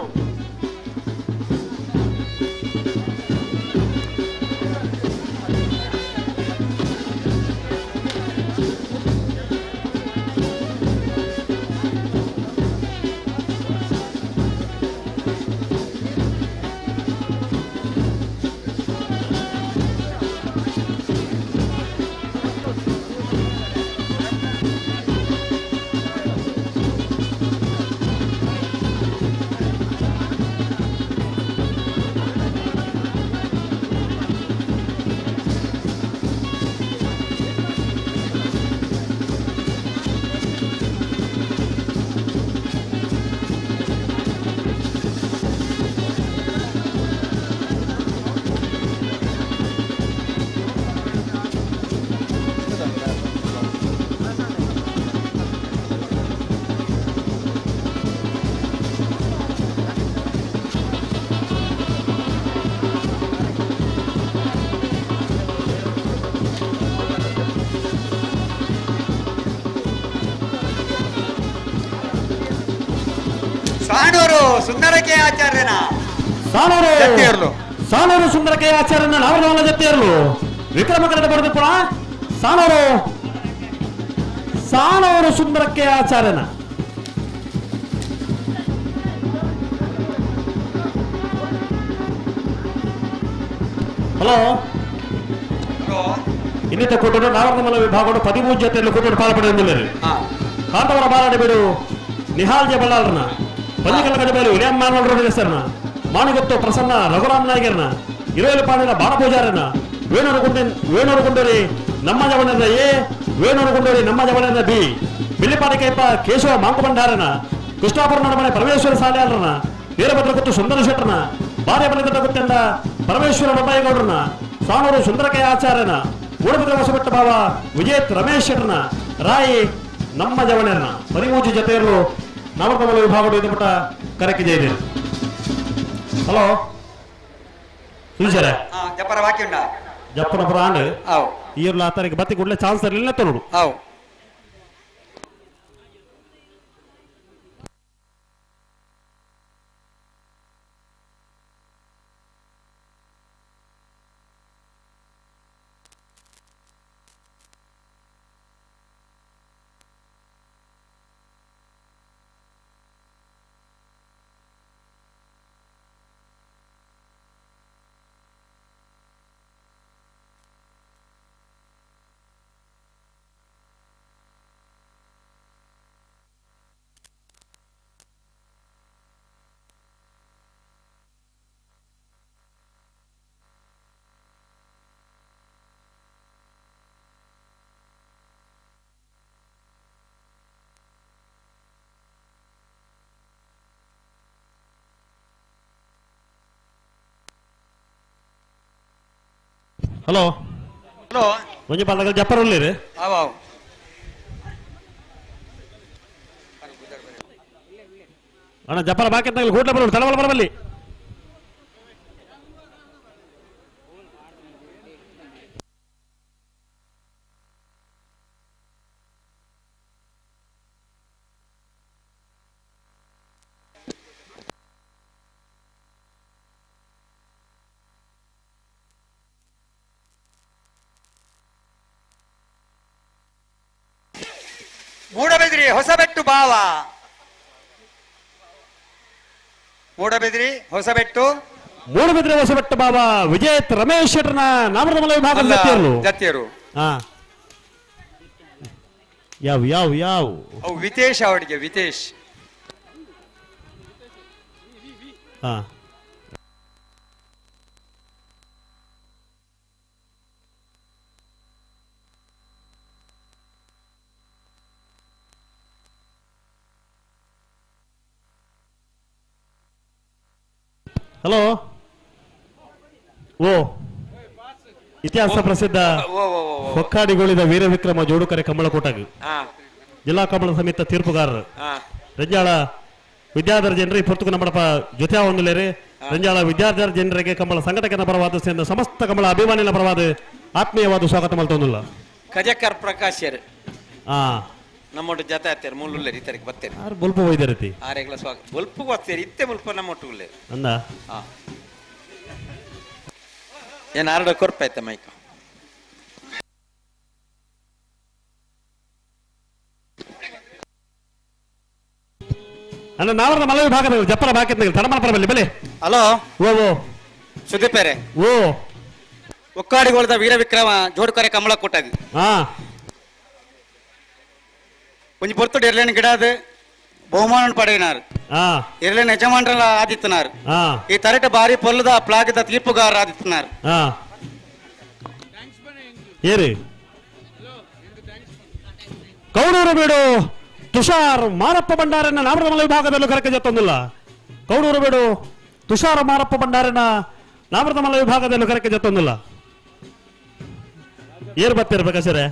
ಸಾಣೂರು ಸುಂದರಕ್ಕೆ ಆಚಾರ್ಯನ ಸಾಣೂರು ಸಾಣೂರು ಸುಂದರಕ್ಕೆ ಆಚಾರ್ಯನ ನಾವರ್ದಮಲ್ಲ ಜತ್ತಿಯರ್ಲು ವಿಕ್ರಮ ಕನ್ನಡ ಬರೆದಪ್ಪಣ ಸಾಣೂರು ಸಾಣೂರು ಸುಂದರಕ್ಕೆ ಆಚಾರ್ಯನ. ಹಲೋ ಇನ್ನಿತ ಕೂಟರು ನಾವರ್ದಮಲ್ಲ ವಿಭಾಗಗಳು 13 ಜೊತೆಯಲ್ಲಿ ಕೂಟರು ಪಾಲ್ಪಡೆಯೊಂದಿಲ್ಲ. ಕಾಂತವರ ಬಾಲಾಡಿ ಬಿಡು ನಿಹಾಲ್ ಜೆ ಬಳ್ಳಾಲ್ರನ್ನ, ಪಂಜಿಕಲ್ಲ ಕಜಬೇಲು ವಿಲಿಯಂ ಮಾನವಲ್ ರೋಡ್ ಹೆಸರನ್ನ, ಮಾಣಗುತ್ತು ಪ್ರಸನ್ನ ರಘುರಾಮ್ ನಾಯ್ಗರ್ನ ಇರುವೆಲು ಪಾಡಿನ ಬಾಣಪೂಜಾರನ ವೇಣೂರುಗುಂಡೂರಿ ನಮ್ಮ ಜವನದ ಎ, ವೇಣೂರುಗುಂಡೂರಿ ನಮ್ಮ ಜವನದ ಬಿ, ಬಿಲ್ಲಿಪಾಡಿ ಕೈಪ ಕೇಶವ ಮಾಂಕುಭಂಡಾರನ, ಕೃಷ್ಣಾಪುರ ನಡಮನೆ ಪರಮೇಶ್ವರ ಸಾಲ್ಯಾರನ, ವೀರಭದ್ರಗುತ್ತು ಸುಂದರ ಶೆಟ್ಟರನ, ಬಾರ್ಯ ಬಲಿದಟ್ಟ ಗುತ್ತೆಂದ ಪರಮೇಶ್ವರ ಬೊಮ್ಮಾಯಿಗೌಡರನ, ಸಾಣೂರು ಸುಂದರಕಯ್ಯ ಆಚಾರ್ಯನ, ಮೂಡಬಿದ್ರ ಹೊಸಬೆಟ್ಟ ಬಾವ ವಿಜೇತ್ ರಮೇಶ್ ಶೆಟ್ಟರನ, ರಾಯಿ ನಮ್ಮ ಜವಣರನ ಪರಿಮೂಜಿ ಜೊತೆಯಲ್ಲೂ ನವಕಮಲ ವಿಭಾಗದ ಮಟ್ಟ ಕರೆಕ್ಕೆ ಜೈದೆ. ಹಲೋ ಸುಜರೆ ಜಪ್ಪರ ಬಾಕಿ ಉಂಡ ಜಪ್ಪನ ಪುರಾಣ ಈರ್ಲ ಆತನಿಗೆ ಬತ್ತಿ ಕೂಡಲೇ ಚಾನ್ಸ್ ಇರಲಿಲ್ಲ ತೋರು. ಅವು ಹಲೋ ಹಲೋ ಒಂಜಿ ಪಾಲ್ದಾಗ ಜಪ್ಪರ್ ಉಳ್ಳೀರಿ. ಅವು ಅವು ಅಣ್ಣ ಜಪ್ಪರ ಬಾಕಿ ಕೂಡ್ಲೆ ಬರೋದು ತಡವಲ ಬರಬಲ್ಲಿ. ಮೂಡಬಿದ್ರಿ ಹೊಸಬೆಟ್ಟು ಬಾವ, ಮೂಡಬಿದ್ರಿ ಹೊಸಬೆಟ್ಟು, ಮೂಡಬಿದ್ರಿ ಹೊಸಬೆಟ್ಟು ಬಾವ ವಿಜೇತ್ ರಮೇಶ್ ಶೆಟ್ಟರ್ನ ನಾಮರ್ದಮಲ ವಿಭಾಗದ ಜತಿಯರು ಜತಿಯರು. ಹಾ ಯಾವ ಯಾವ ಯಾವ ಅವು ವಿತೇಶ್ ಅವರಿಗೆ ವಿತೇಶ್. ಹಾ ಹಲೋ ಓ ಇತಿಹಾಸ ಪ್ರಸಿದ್ಧ ಹೊಕ್ಕಾಡಿಗೋಳಿದ ವೀರವಿಕ್ರಮ ಜೋಡುಕರೆ ಕಂಬಳಕೋಟಗಿ ಜಿಲ್ಲಾ ಕಂಬಳ ಸಮಿತ ತೀರ್ಪುಗಾರರು ರಂಜಾಳ ವಿದ್ಯಾಧರ ಜನರು ಈ ಪೊರ್ತುಕು ನಮ್ಮಡಪ ಜೊತೆ ಹೊಂದಲೇರಿ. ರಂಜಾಳ ವಿದ್ಯಾಧರ ಜನರಿಗೆ ಕಂಬಳ ಸಂಘಟಕನ ಪರವಾದ ಸೇರಿದ ಸಮಸ್ತ ಕಂಬಳ ಅಭಿಮಾನಿನ ಪರವಾದ ಆತ್ಮೀಯವಾದ ಸ್ವಾಗತ ಮಲ್ತೊಂದಿಲ್ಲ. ಕಜಕರ್ ಪ್ರಕಾಶ್ ನಮ್ಮೊಟ್ಟು ಜೊತೆ ಆತೇರು ಮುಳ್ಳುಲ್ಲೇರಿ ಇತರಿಗೆ ಬರ್ತೇನೆ ಆರು ಬೊಲ್ಪ ಒಯ್ದಿರತಿ ಆರೆಗ್ಲ ಸ್ವಾಗತ ಬೊಲ್ಪು ಬರ್ತೀರಿ ಇತ್ತೆ ಮುಲ್ಪ ನಮ್ಮೊಟ್ಟು ಅಂದ ಏನು ಆರಡ ಕೊರ್ಪ ಆಯ್ತಾ ಮೈಕ. ಅಣ್ಣ ನಾವರದ ಮಲ ವಿಭಾಗದ ಜಪ್ಪರ ಬಾಕಿ ತಡಮಲ ಪರಬಲ್ಲಿ ಬಲೆ. ಹಲೋ ಓ ಓ ಸುದೀಪೇರೆ ಓ ಒಕ್ಕಾಡಿಗೋಳದ ವೀರವಿಕ್ರಮ ಜೋಡುಕರೆ ಕಮಲ ಕೊಟ್ಟಾಗ ಹಾ ಒಂಜಿ ಪೊರ್ತುಡು ಎರ್ಲೇನ್ ಗಿಡಾದ ಬಹುಮಾನ ಪಡೆಯಿನಾರು ಎರ್ಲೇನ್ ಯಜಮಾನ್ರಲ್ಲ ಆದಿತ್ತನಾರು ಈ ತರಟ ಬಾರಿ ಪೊಲ್ಲದ ಪ್ಲಾಗದ ತೀರ್ಪುಗಾರ ಆದಿತ್ತನಾರು. ಏರಿ ಕೌಡೂರು ಬೀಡು ತುಷಾರ್ ಮಾರಪ್ಪ ಭಂಡಾರನ ನಾಮರಮಲ ವಿಭಾಗದಲ್ಲೂ ಕರೆಕೆ ಜೊತ್ತೊಂದಿಲ್ಲ. ಕೌಡೂರು ಬೀಡು ತುಷಾರ್ ಮಾರಪ್ಪ ಭಂಡಾರನ ನಾಮರಮಲ ವಿಭಾಗದಲ್ಲೂ ಕರೆಕೆ ಜೊತ್ತೊಂದಿಲ್ಲ. ಏರ್ ಬತ್ತಿರ್ಬೇಕಾ ಸರ್?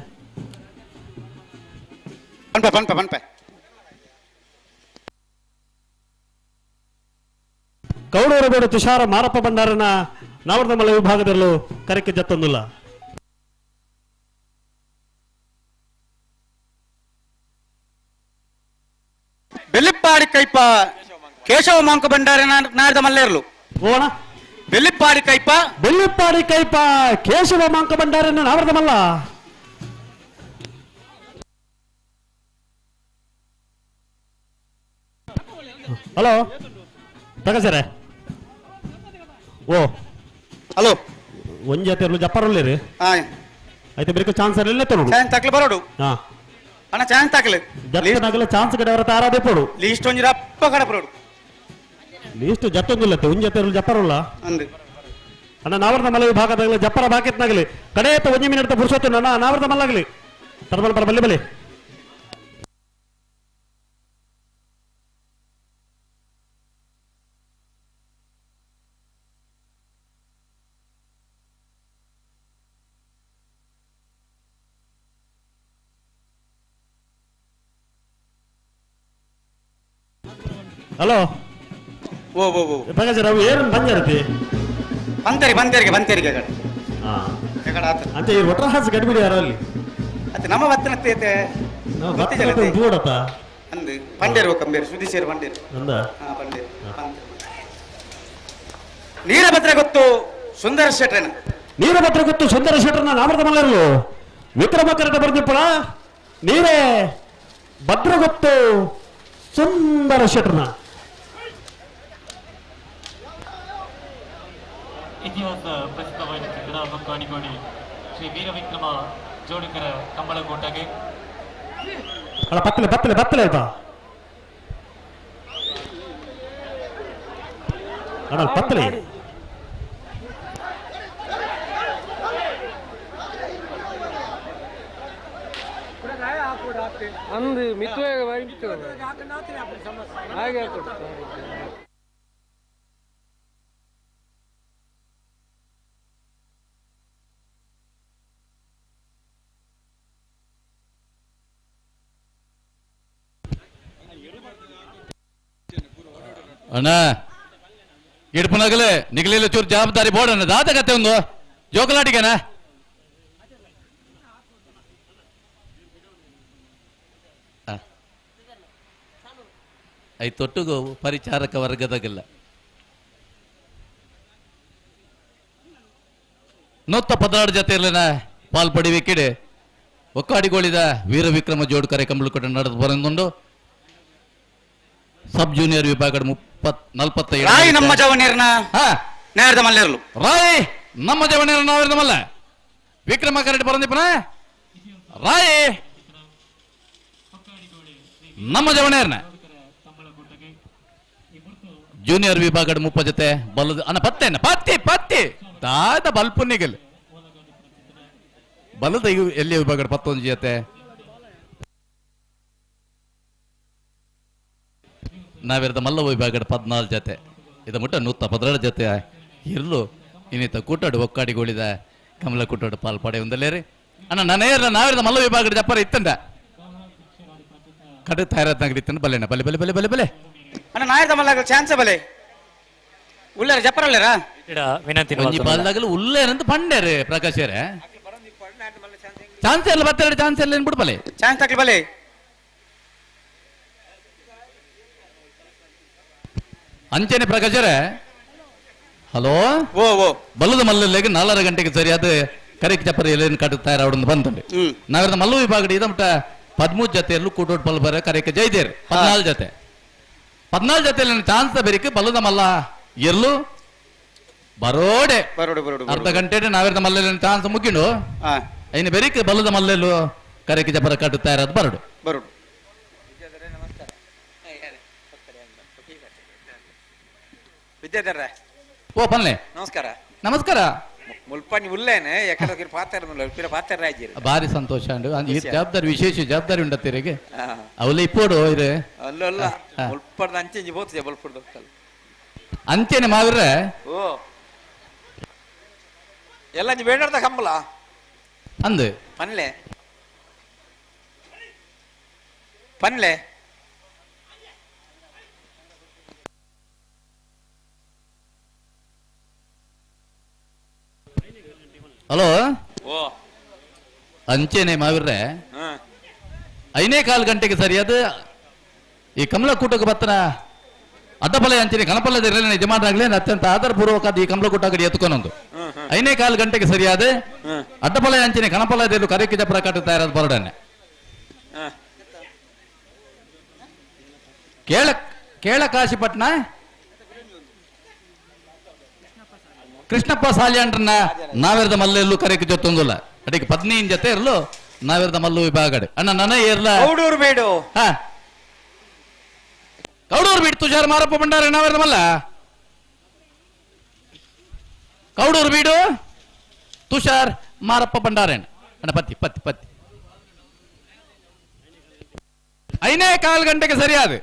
ಪನ್ಪೆ ಪನ್ಪೆ ಪನ್ಪೆ ಕೌಡೂರು ಬೀಡು ತುಷಾರ ಮಾರಪ್ಪ ಭಂಡಾರನ ನಾಮರಮಲ ವಿಭಾಗದಲ್ಲೂ ಕರೆಕೆ ಜೊತ್ತೊಂದಿಲ್ಲ. ಬೆಳ್ಳಿಪ್ಪಾಡಿ ಕೈಪ ಕೇಶವ ಮಾಂಕ ಭಂಡಾರ ನಾರದ ಮಲ್ಲೇರ್ಲು. ಓಣ ಬೆಳ್ಳಿಪ್ಪಾಡಿ ಕೈಪ ಬೆಳ್ಳಿಪ್ಪಾಡಿ ಕೈಪ ಕೇಶವ ಮಾಂಕ ಭಂಡಾರನ ನಾರದ ಮಲ್ಲ. ಹಲೋ ಪ್ರಕಾಶರೇ ಓ ಹಲೋ ಒಂಜಿ ಜೊತೆ ಜಪ್ಪರುಳ್ಳಿರಿ ಆಯ್ತು ಬೇರೆ ಚಾನ್ಸ್ ಇರಲಿಲ್ಲ ತೋರು ಚಾನ್ಸ್ ತಕ್ಲೆ ಬರೋಡು. ಹಾ ಅಣ್ಣ ಚಾನ್ಸ್ ತಕ್ಲೆ ಜಪ್ಪನಾಗಲ ಚಾನ್ಸ್ ಕಡೆ ಅವರ ತಾರಾದೆ ಪೋಡು ಲೀಸ್ಟ್ ಒಂಜಿ ರಪ್ಪ ಕಡೆ ಬರೋಡು. ಲೀಸ್ಟ್ ಜತ್ತೊಂದಿಲ್ಲ ಒಂಜಿ ಜತೆ ಜಪ್ಪರುಲ್ಲ ಅಂದು ಅಣ್ಣ ನಾವರ್ದ ಮಲ್ಲ ವಿಭಾಗದಾಗಲಿ ಜಪ್ಪರ ಬಾಕಿತ್ನಾಗಲಿ ಕಡೆಯತ್ತ ಒಂಜಿ ಮಿನಿಟ್ ಪುರುಷೋತ್ತು ನನ್ನ ನಾವರ್ದ ಮಲ್ಲಾಗಲಿ ತರ್ಮಲ್ ಪರ ಬಲ್ಲಿ ಬಲಿ ಹಲೋ ಓ ಓ ಓ ಪ್ರಕಾಶ್ ರಾವ್ ಏನು ಬಂಜಾರತಿ ಬಂತರಿ ಬಂತರಿಗೆ ಬಂತರಿಗೆ ಎಕಡೆ ಆತ ಅಂತ ಈ ಒಟ್ರಾಸ್ ಗಡಿಬಿಡಿ ಯಾರು ಅಲ್ಲಿ ಅತ್ತೆ ನಮ್ಮ ಬತ್ತನತ್ತೆ ನಾವು ಬತ್ತನ ದೂಡತ್ತ ಅಂದು ಪಂಡೇರು ಕಂಬೇರು ಸುದೀಶೇರು ಪಂಡೇರು ಅಂದ ಹಾ ಪಂಡೇರು ನೀರಭದ್ರ ಗೊತ್ತು ಸುಂದರ ಶೆಟ್ರನ ನೀರಭದ್ರ ಗೊತ್ತು ಸುಂದರ ಶೆಟ್ರನ ನಾಮರದ ಮಲ್ಲರು ವಿಕ್ರಮ ಕರಟ ಬರ್ದಿಪ್ಪಳ ನೀರೇ ಭದ್ರ ಗೊತ್ತು ಸುಂದರ ಶೆಟ್ರನ ಇತಿಹಾಸ ಪ್ರಸಿದ್ಧವಾದ ಚಿತ್ರ ಹೊಕ್ಕಾಡಿಗೋಡಿ ಶ್ರೀ ವೀರವಿಕ್ರಮ ಜೋಡಿಕರ ಕಂಬಳಕೋಟಗೆ ಅಲ್ಲ ಬತ್ತಲೆ ಬತ್ತಲೆ ಬತ್ತಲೆ ಆಯ್ತಾ ಅಣ್ಣ ಬತ್ತಲೆ ಅಂದು ಮಿತುವೆ ಹಾಗೆ ಅಣ್ಣ ಇಡ್ಪನಾಗಲೇ ನಿಗಲಿಲ್ಲ ಚೂರು ಜವಾಬ್ದಾರಿ ಬೋರ್ಡ್ ದಾದ ಕತೆ ಒಂದು ಜೋಕಲಾಟಿಗೆನಾ I ತೊಟ್ಟುಗು ಪರಿಚಾರಕ ವರ್ಗದಾಗಲ್ಲ ನೊತ್ತ ಪದಾರ್ಥ ಜೊತೆ ಇರಲಿನ ಪಾಲ್ ಪಡಿಬೇಕಿಡೆ ಒಕ್ಕಾಡಿಗೋಳಿದ ವೀರ ವಿಕ್ರಮ ಜೋಡ್ಕರೆ ಕಂಬಳಕೋಟೆ ನಡೆದು ಬರಂದುಂಡು ಸಬ್ ಜೂನಿಯರ್ ವಿಭಾಗ 45 ರಾಯ್ ನಮ್ಮ ಜವನೇರ್ನ ನೇರದ ಮಲ್ಲೇರ್ಲು ರಾಯ್ ನಮ್ಮ ಜವನೇರ್ನ ನಾವಿರ್ದ ಮಲ್ಲ ವಿಕ್ರಮ ಕರಡಿ ಬರಂದಿಪ್ಪನ ರಾಯ್ ನಮ್ಮ ಜವನೇರ್ನ ಜೂನಿಯರ್ ವಿಭಾಗ 30 ಜೊತೆ ಬಲದ ಅನ್ನ ಪತ್ತೆನ ಪತ್ತಿ ಪತ್ತಿ ದಾದ ಬಲ್ಪುನ್ನಿಗಲ್ ಬಲದ ಎಲ್ಲಿ ವಿಭಾಗ 11 ಜೊತೆ ನಾವಿರದ ಮಲ್ಲ ವಿಭಾಗ 14 ಜೊತೆ ಇದು ಮುಟ್ಟ 112 ಜೊತೆ ಇರಲು ಇನ್ನಿತ ಕೂಟಾಡು ಒಕ್ಕಾಡಿಗೋಳಿದ ಕಮಲ ಕೂಟಾಡು ಪಾಲ್ ಪಡೆ ಒಂದಲ್ಲೇರಿ ಅಣ್ಣ ನಾನೇ ನಾವಿರದ ಮಲ್ಲ ವಿಭಾಗ ಜಪ್ಪರ ಇತ್ತಂಡ ಕಡೆ ತಯಾರಾದ ಇತ್ತಂಡ ಬಲ್ಲೆಣ್ಣ ಬಲೆ ಬಲೆ ಬಲೆ ಬಲೆ ಬಲೆ ಅಣ್ಣ ನಾಯರ್ದ ಮಲ್ಲ ಚಾನ್ಸ್ ಬಲೆ ಉಳ್ಳಾರ ಜಪ್ಪರಲ್ಲೇರಾ ವಿನಂತಿ ಒಂಜಿ ಪಾಲ್ದಾಗಲು ಉಲ್ಲೇರಂತ ಪಂಡೇರು ಪ್ರಕಾಶರೇ ಚಾನ್ಸ್ ಎಲ್ಲ ಬತ್ತೆರಡು ಚಾನ್ಸ್ ಎಲ್ಲ ಬಿಡು ಬಲೆ ಚಾನ್ಸ್ ತಕ್ಲಿ ಬಲೆ ಅಂಚನೆ ಪ್ರಕಾಶರೇ ಹಲೋ ಓ ಓ ಬಲ್ಲದ ಮಲ್ಲಲ್ಲಿಗೆ 4.5 ಗಂಟೆಗೆ ಸರಿಯಾದ ಕರೆಕ್ ಚಪ್ಪರ ಎಲೆಯನ್ನು ಕಟ್ಟು ತಯಾರಾವಡೊಂದು ಬಂತಂಡೆ ನಾವಿರದ ಮಲ್ಲು ವಿಭಾಗ ಇದಮಟ 13 ಜೊತೆಯಲ್ಲೂ ಕೂಟೋಟ್ ಬಲ್ ಬರ ಕರೆಕ್ ಜೈದೇರ್ 14 ಜೊತೆ 14 ಜೊತೆಯಲ್ಲಿ ಚಾನ್ಸ್ ಬೆರಿಕೆ ಬಲ್ಲದ ಮಲ್ಲ ಎಲ್ಲೂ ಬರೋಡೆ ಬರೋಡೆ ಬರೋಡೆ ಅರ್ಧ ಗಂಟೆ ನಾವಿರದ ಮಲ್ಲಲ್ಲಿ ಚಾನ್ಸ್ ಮುಗಿಂಡು ಇನ್ನು ಬೆರಿಕೆ ಬಲ್ಲದ ಮಲ್ಲೆಲ್ಲೂ ಕರೆಕ್ ಚಪ್ಪರ ಕಟ್ಟು ತಯಾರಾದ ಬರಡು ಬರೋಡು ವಿದ್ಯಾಧರ ಓ ಪನ್ಲೆ ನಮಸ್ಕಾರ ನಮಸ್ಕಾರ ಮುಲ್ಪಣ್ಣಿ ಉಲ್ಲೇನೆ ಯಾಕಂದ್ರೆ ಪಾತ್ರ ಪಾತ್ರ ರಾಜ್ಯ ಭಾರಿ ಸಂತೋಷ ಉಂಡು ಈ ಜವಾಬ್ದಾರಿ ವಿಶೇಷ ಜವಾಬ್ದಾರಿ ಉಂಡತ್ತೀರಿಗೆ ಅವಲ್ಲ ಇಪ್ಪೋಡು ಇದೆ ಅಲ್ಲಲ್ಲ ಮುಲ್ಪಡ್ದ ಅಂಚೆ ಬೋತಿದೆ ಮುಲ್ಪಡ್ದ ಅಂಚೆನೆ ಮಾವಿರ್ರೆ ಓ ಎಲ್ಲ ಬೇಡದ ಕಂಬಲ ಅಂದು ಪನ್ಲೆ ಪನ್ಲೆ ಹಲೋ ಓ ಅಂಚೆನೆ ಮಾವಿರ್ರೆ 5.15 ಗಂಟೆಗೆ ಸರಿಯಾದ ಈ ಕಮಲ ಕೂಟಕ್ಕೆ ಬತ್ತನ ಅಡ್ಡಪಲೆ ಅಂಚನೆ ಕಣಪಲ್ಲದ ಯಜಮಾನರಾಗ್ಲಿ ಅತ್ಯಂತ ಆಧಾರಪೂರ್ವಕ ಈ ಕಮಲ ಕೂಟ ಕಡೆ ಎತ್ಕೊಂಡೊಂದು 5.15 ಗಂಟೆಗೆ ಸರಿಯಾದ ಅಡ್ಡಪಲೆ ಅಂಚನೆ ಕಣಪಲ್ಲದ ಕರೆಕ್ಕೆ ಜಪರ ಕಟ್ಟು ತಯಾರಾದ ಬರಡನೆ ಕೇಳ ಕೇಳ ಕಾಶಿಪಟ್ನ ಕೃಷ್ಣಪ್ಪ ಸಾಲ್ಯಾಂಡ್ರನ್ನ ನಾವಿರದ ಮಲ್ಲೆಲ್ಲೂ ಕರೆಕ್ಕೆ ಜೊತ್ತೊಂದುಲ್ಲ ಅಡಿಗೆ 15 ಜೊತೆ ಇರಲು ನಾವಿರದ ಮಲ್ಲು ವಿಭಾಗಡೆ ಅಣ್ಣ ನನ ಏರ್ಲ ಔಡೂರು ಬೇಡು ಹಾ Kaudur bead Tushar Marappa Bhandara ನಾವೇರ್ದಮಲ್ಲ Kaudur ಬೀಡು ತುಷಾರ್ ಮಾರಪ್ಪ ಭಂಡಾರೇಣ ಅಣ್ಣ ಪತ್ತಿ ಪತ್ತಿ ಪತ್ತಿ 5.25 ಗಂಟೆಗೆ ಸರಿಯಾದ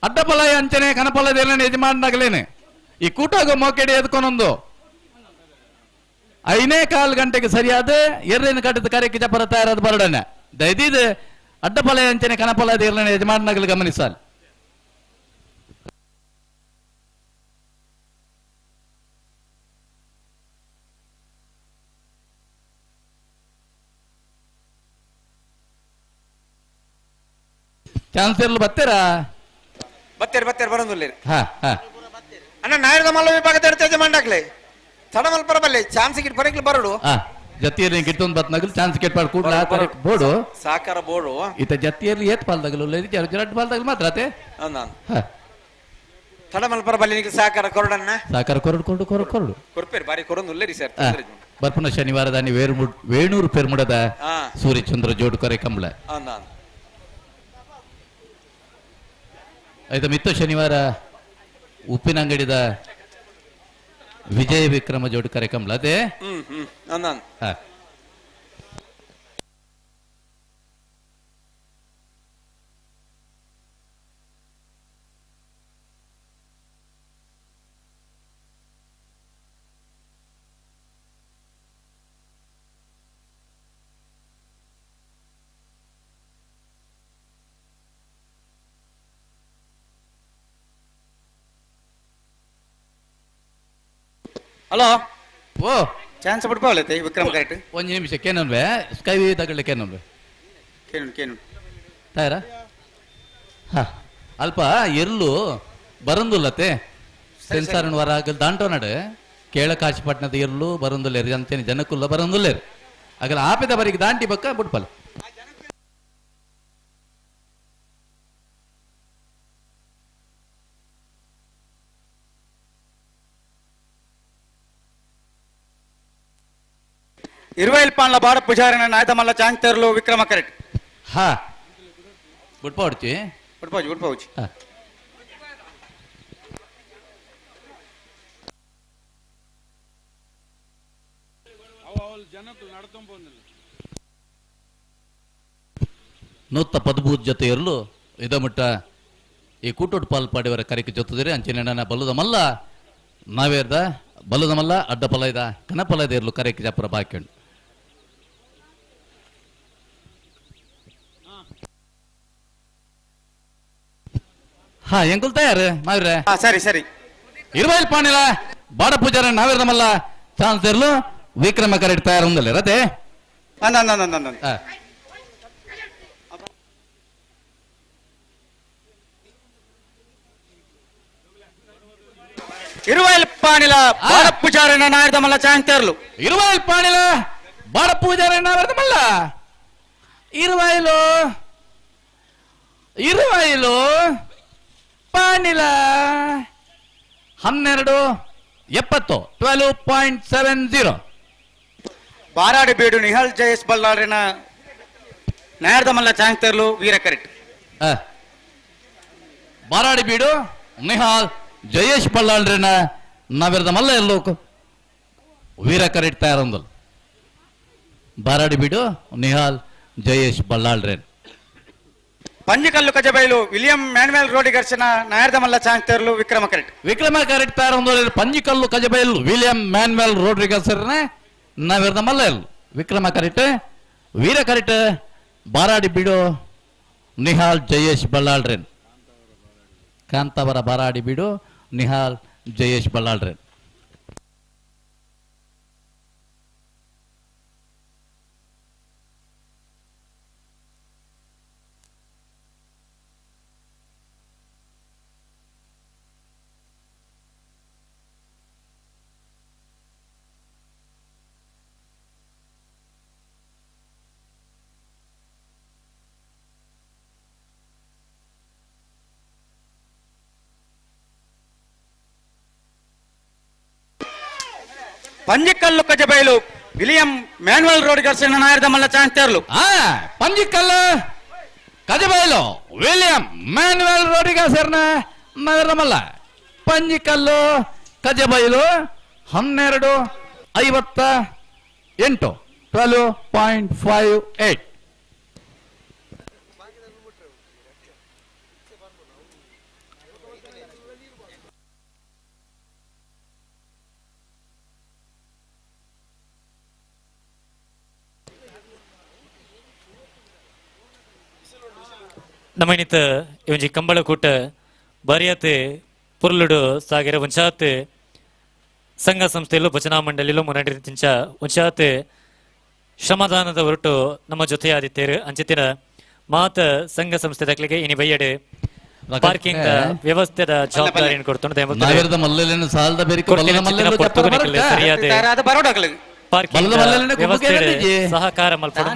ಅಡ್ಡಪಲ ಅಂಚನೆ ಕನಪಲ ದೇರನೆ ಯಜಮಾನನಾಗಲೇನೆ ಈ ಕೂಟಾಗ ಮೋಕೆಡಿ ಎದ್ಕೊನೊಂದು 5.25 ಗಂಟೆಗೆ ಸರಿಯಾದ ಎರ್ರೇನು ಕಟ್ಟಿದ ಕಾರ್ಯಕ್ಕೆ ಜಪರ ತಯಾರಾದ ಬರಡನೆ ದಯದೀದ ಅಡ್ಡಪಲ ಅಂಚನೆ ಕನಪಲ ದೇರನೆ ಯಜಮಾನನಾಗಲು ಗಮನಿಸಾಲ ಚಾನ್ಸ್ ಇರಲು ಬರ್ತೀರಾ ಬತ್ತೇರು ಬತ್ತೇರು ಬರೋದಿಲ್ಲ. ಹಾ ಹಾ ಅಣ್ಣ ನಾಯರದ ಮಲ್ಲ ವಿಭಾಗದ ಯಜಮಾನ್ಡಾಗ್ಲೆ ತಡಮಲ್ ಪರಬಲ್ಲೆ ಚಾನ್ಸ್ ಗಿಟ್ ಬರಕ್ಲೆ ಬರಡು. ಜತಿಯಲ್ಲಿ ಗಿಟ್ಟೊಂದು ಬತ್ನಾಗಲು ಚಾನ್ಸ್ ಗಿಟ್ ಪಾಡ್ ಕೂಡ್ಲ ಬೋರ್ಡು ಸಾಕಾರ ಬೋರ್ಡು ಈತ ಜತಿಯಲ್ಲಿ ಏತ್ ಪಾಲ್ದಾಗಲು ಜರಡ್ ಪಾಲ್ದಾಗಲು ಮಾತ್ರ ಅತೆ. ತಡಮಲ್ ಪರಬಲ್ಲೆ ನಿಗೆ ಸಾಕಾರ ಕೊರಡನ್ನ ಸಾಕಾರ ಕೊರಡು ಕೊರಡು ಕೊರಡು ಕೊರಡು ಕೊರ್ಪೇರು ಬಾರಿ ಕೊರೊಂದು ಉಲ್ಲೇರಿ ಸರ್. ಬರ್ಪುನ ಶನಿವಾರದಾನಿ ವೇಣೂರು ಪೆರ್ಮುಡದ ಸೂರ್ಯಚಂದ್ರ ಜೋಡುಕೊರೆ ಕಂಬಳ. ಆಯ್ತಾ ಮಿತ್ತ ಶನಿವಾರ ಉಪ್ಪಿನಂಗಡಿದ ವಿಜಯ ವಿಕ್ರಮ ಜೋಡಿ ಕಾರ್ಯಕ್ರಮ ಅದೇ. ಹಲೋ ಓ ಚಾನ್ಸ್ ಬಿಡ್ಪಾವಲೈತೆ ವಿಕ್ರಮ್ ಕರೆಕ್ಟ್. ಒಂದು ನಿಮಿಷ ಕೇನನ್ವೆ ಸ್ಕೈ ತಗೊಳ್ಳಿ ಕೇನನ್ವೆ ಕೇನು ಕೇನು ತಯಾರ ಹಾ ಅಲ್ಪ ಎರ್ಲು ಬರಂದುಲ್ಲತೆ ಸೆನ್ಸಾರ್ ವರ ದಾಂಟೋ ನಡೆ ಕೇಳ ಕಾಶಿಪಟ್ಟಣದ ಎರ್ಲು ಬರಂದುಲ್ಲೇರು ಅಂತೇನೆ ಜನಕ್ಕುಲ್ಲ ಬರಂದುಲ್ಲೇರು ಆಗಲ ಆಪೆದ ಬರಿಗೆ ದಾಂಟಿ ಬಕ್ಕ ಬಿಡ್ಪಲ್ಲ. ಇರುವೈಲ್ ಪಾನ್ಲ ಬಾಡ ಪೂಜಾರಿನ ನಾಯ್ತಮಲ್ಲ ಚಾಂಗ್ತೇರ್ಲು ವಿಕ್ರಮ ಕರೆಕ್ಟ್. ಹಾ ಬಿಡ್ಪಾವಡ್ಚಿ ಬಿಡ್ಪಾವಚಿ ಬಿಡ್ಪಾವಚಿ. ನೂತ್ತ ಪದಭೂತ್ ಜೊತೆ ಇರಲು ಇದಮುಟ್ಟ ಈ ಕೂಟೋಟ್ ಪಾಲ್ ಪಾಡಿಯವರ ಕರೆಗೆ ಜೊತೆದಿರಿ ಅಂಚಿನ ನನ್ನ ಬಲ್ಲದ ಮಲ್ಲ ನಾವೇರ್ದ ಬಲ್ಲದ ಮಲ್ಲ ಅಡ್ಡ ಫಲ ಇದ ಕನಫಲ ಇದೆ ಇರಲು ಕರೆಗೆ ಜಪರ ಬಾಕಿ ಉಂಟು. ಹಾ ಎಂಕುಲ್ ತಯಾರು ಮಾವ್ರೆ. ಸರಿ ಸರಿ ಇರುವೈಲ್ ಪಾಣಿಲ ಬಾಡ ಪೂಜಾರ ನಾವೇರ್ದಮಲ್ಲ ಚಾನ್ಸ್ ಇರಲು ವಿಕ್ರಮ ಕರೆಕ್ಟ್ ತಯಾರು ఉందలే ರತೆ. ಇರುವೈಲ್ ಪಾಣಿಲ ಬಾಡ ಪೂಜಾರಿನ ನಾವೇರ್ದಮಲ್ಲ ಚಾನ್ಸ್ ಇರಲು ಇರುವೈಲ್ ಪಾಣಿಲ ಬಾಡ ಪೂಜಾರ ನಾವೇರ್ದಮಲ್ಲ ಇರುವೈಲು ಇರುವೈಲು ಪಾಣಿಲ 12.70 12.70. ಬಾರಾಡಿ ಬೀಡು ನಿಹಾಲ್ ಜಯೇಶ್ ಬಲ್ಲಾರಿನ ನಾಯರ್ದಮಲ್ಲ ಚಾಂಗ್ತೇರ್ಲು ವೀರ ಕರೆಕ್ಟ್. ಬಾರಾಡಿ ಬೀಡು ನಿಹಾಲ್ ಜಯೇಶ್ ಬಲ್ಲಾಳ್ರಿನ ನಾವಿರ್ದಮಲ್ಲ ಎಲ್ಲೋ ವೀರ ಕರೆಕ್ಟ್ ತಯಾರಂದಲ್. ಬಾರಾಡಿ ಬೀಡು ನಿಹಾಲ್ ಜಯೇಶ್ ಬಲ್ಲಾಳ್ರೇನ್. ಪಂಜಿಕಲ್ಲು ಕಜಬೈಲು ವಿಲಿಯಂ ಮ್ಯಾನ್ಯುಯಲ್ ರೋಡಿಗರ್ಸನ ನಾಯರ್ದಮಲ್ಲ ಚಾಂಗ್ತೇರ್ಲು ವಿಕ್ರಮ ಕರೆಕ್ಟ್. ವಿಕ್ರಮ ಕರೆಕ್ಟ್ ತಯಾರಂದಲ್. ಪಂಜಿಕಲ್ಲು ಕಜಬೈಲು ವಿಲಿಯಂ ಮ್ಯಾನ್ಯುಯಲ್ ರೋಡ್ರಿಗರ್ಸರ್ನ ನಾವಿರ್ದಮಲ್ಲ ಎಲ್ಲು ವಿಕ್ರಮ ಕರೆಕ್ಟ್ ವೀರ ಕರೆಕ್ಟ್. ಬಾರಾಡಿ ಬೀಡು ನಿಹಾಲ್ ಜಯೇಶ್ ಬಲ್ಲಾಳ್ರೇನ್. ಕಾಂತಾವರ ಬಾರಾಡಿ ಬೀಡು ನಿಹಾಲ್ ಜಯೇಶ್ ಬಲ್ಲಾಳ್ರೇನ್. ಪಂಜಿಕಲ್ಲು ಕಜಬೈಲು ವಿಲಿಯಂ ಮ್ಯಾನ್ಯುಯಲ್ ರೋಡ್ಗರ್ಸನ ನಾಯರ್ದಮಲ್ಲ ಚಾಂಗ್ತೇರ್ಲು. ಪಂಜಿಕಲ್ಲು ಕಜಬೈಲು ವಿಲಿಯಂ ಮ್ಯಾನ್ಯುಯಲ್ ರೋಡಿಗಾಸರ್ನ ನಗರಮಲ್ಲ ಪಂಜಿಕಲ್ಲು ಕಜಬೈಲು 12:58 12.58. ನಮಣಿತ ಇವಂಜಿ ಕಂಬಳಕೂಟ ಬರಿಯತೆ ಪುರ್ಲುಡು ಸಾಗಿರ ಒಂಚಾತ್ ಸಂಘ ಸಂಸ್ಥೆಯಲ್ಲೂ ಭಜನಾ ಮಂಡಳಿಲೂ ಮುನ್ನಡೆ ತಿಂಚ ಒಂಚಾತ್ ಶ್ರಮದಾನದ ಹೊರಟು ನಮ್ಮ ಜೊತೆಯಾದಿತ್ತೇರು ಅಂಚಿತಿನ ಮಾತ ಸಂಘ ಸಂಸ್ಥೆ ದಕ್ಲಿಗೆ ಇನಿ ಬೈಯಡೆ ಪಾರ್ಕಿಂಗ್ ವ್ಯವಸ್ಥೆದ ಜವಾಬ್ದಾರಿಯನ್ನು ಕೊಡ್ತುಂಡು ಸರಿಯಾದ ಪಾರ್ಕಿಂಗ್ ವ್ಯವಸ್ಥೆ ಸಹಕಾರ ಮಲ್ಪೊಡು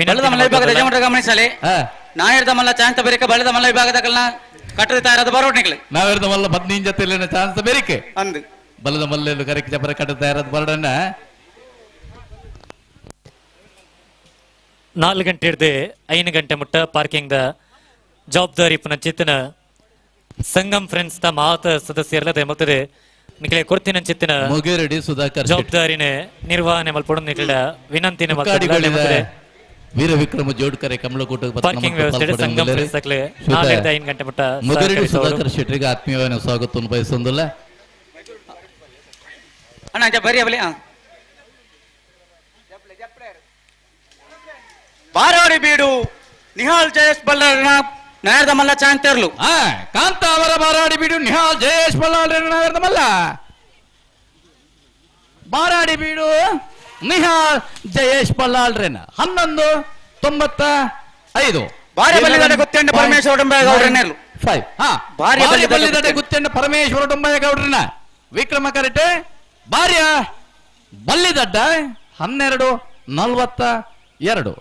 ಬಲದ ಮಲ್ಲ ವಿಭಾಗದ ಯಜಮಾನರ ಗಮನಿಸಲಿ. ನಾಯರ್ದ ಮಲ್ಲ ಚಾನ್ಸ್ ಬೇರಿಕೆ ಬಲದ ಮಲ್ಲ ವಿಭಾಗದ ಕಲ್ನ ಕಟ್ಟದ ತಯಾರಾದ ಬರೋಡ್ನಿಕ್ಲೆ. ನಾಯರ್ದ ಮಲ್ಲ 15 ಜೊತೆಲಿನ ಚಾನ್ಸ್ ಬೇರಿಕೆ ಅಂದು ಬಲದ ಮಲ್ಲೆಲ್ಲ ಕರೆಕ್ ಜಪರ ಕಟ್ಟದ ತಯಾರಾದ ಬರೋಡನ್ನ. 4 ಗಂಟೆ ಹಿಡಿದು 5 ಗಂಟೆ ಮುಟ್ಟ ಪಾರ್ಕಿಂಗ್ the ಜವಾಬ್ದಾರಿ ಪುನಃ ಚಿತ್ತನ ಸಂಗಮ್ ಫ್ರೆಂಡ್ಸ್ ತ ಮಾತ ಸದಸ್ಯರಲ್ಲ ಮತ್ತದೆ ನಿಖಲೆ ಕೊಡ್ತಿನ ಚಿತ್ತಿನ ಮುಗೇರಡಿ ಸುಧಾಕರ್ ಜವಾಬ್ದಾರಿನೇ ನಿರ್ವಹಣೆ ಮಲ್ಪೊಡು ನಿಖಲ ವಿನಂತಿನ ಮಲ್ಪೊಡು. ವೀರ ವಿಕ್ರಮ ಜೋಡ್ಕರೆ ಕಮಲಕೂಟ ಪಾರ್ಕಿಂಗ್ ವ್ಯವಸ್ಥೆ ಸಂಗಮ್ ಫ್ರೆಂಡ್ಸ್ ತಕ್ಲೆ 4-5 ಗಂಟೆ ಮುಟ್ಟ ಮುಗೇರಡಿ ಸುಧಾಕರ್ ಶೆಟ್ಟರಿಗೆ ಆತ್ಮೀಯವಾದ ಸ್ವಾಗತವನ್ನು ಬಯಸೊಂದಿಲ್ಲ. ಅಣ್ಣ ಬರಿ ಬಲಿ ಬಾರಾಡಿ ಬೀಡು ನಿಹಾಲ್ ಜಯೇಶ್ ಬಲ್ಲಾಳನ ನಾಯರ್ದ ಮಲ್ಲ ಚಾಂತರ್ಲು. ಕಾಂತ ಅವರ ಬಾರಾಡಿ ಬೀಡು ನಿಹಾಲ್ ಜಯೇಶ್ ಬಲ್ಲಾಳನ ನಾಯರ್ದ ಮಲ್ಲ ಬಾರಾಡಿ ಬೀಡು ನಿಹಾಲ್ ಜಯೇಶ್ ಬಲ್ಲಾಳ್ರೇನ 11:95. ಬಾರಿ ಬಲ್ಲಿದಡೆ ಗುತ್ತೆಂಡ ಪರಮೇಶ್ವರ ಡೊಂಬಯ್ಯಗೌಡ್ರನೆಲ್ಲು 5. ಬಾರಿ ಬಲ್ಲಿದಡೆ ಗುತ್ತೆಂಡ ಪರಮೇಶ್ವರ ಡೊಂಬಯ್ಯಗೌಡ್ರನ ವಿಕ್ರಮ ಕರೆಟೆ ಬಾರ್ಯ ಬಲ್ಲಿದಡ್ಡ 12:42.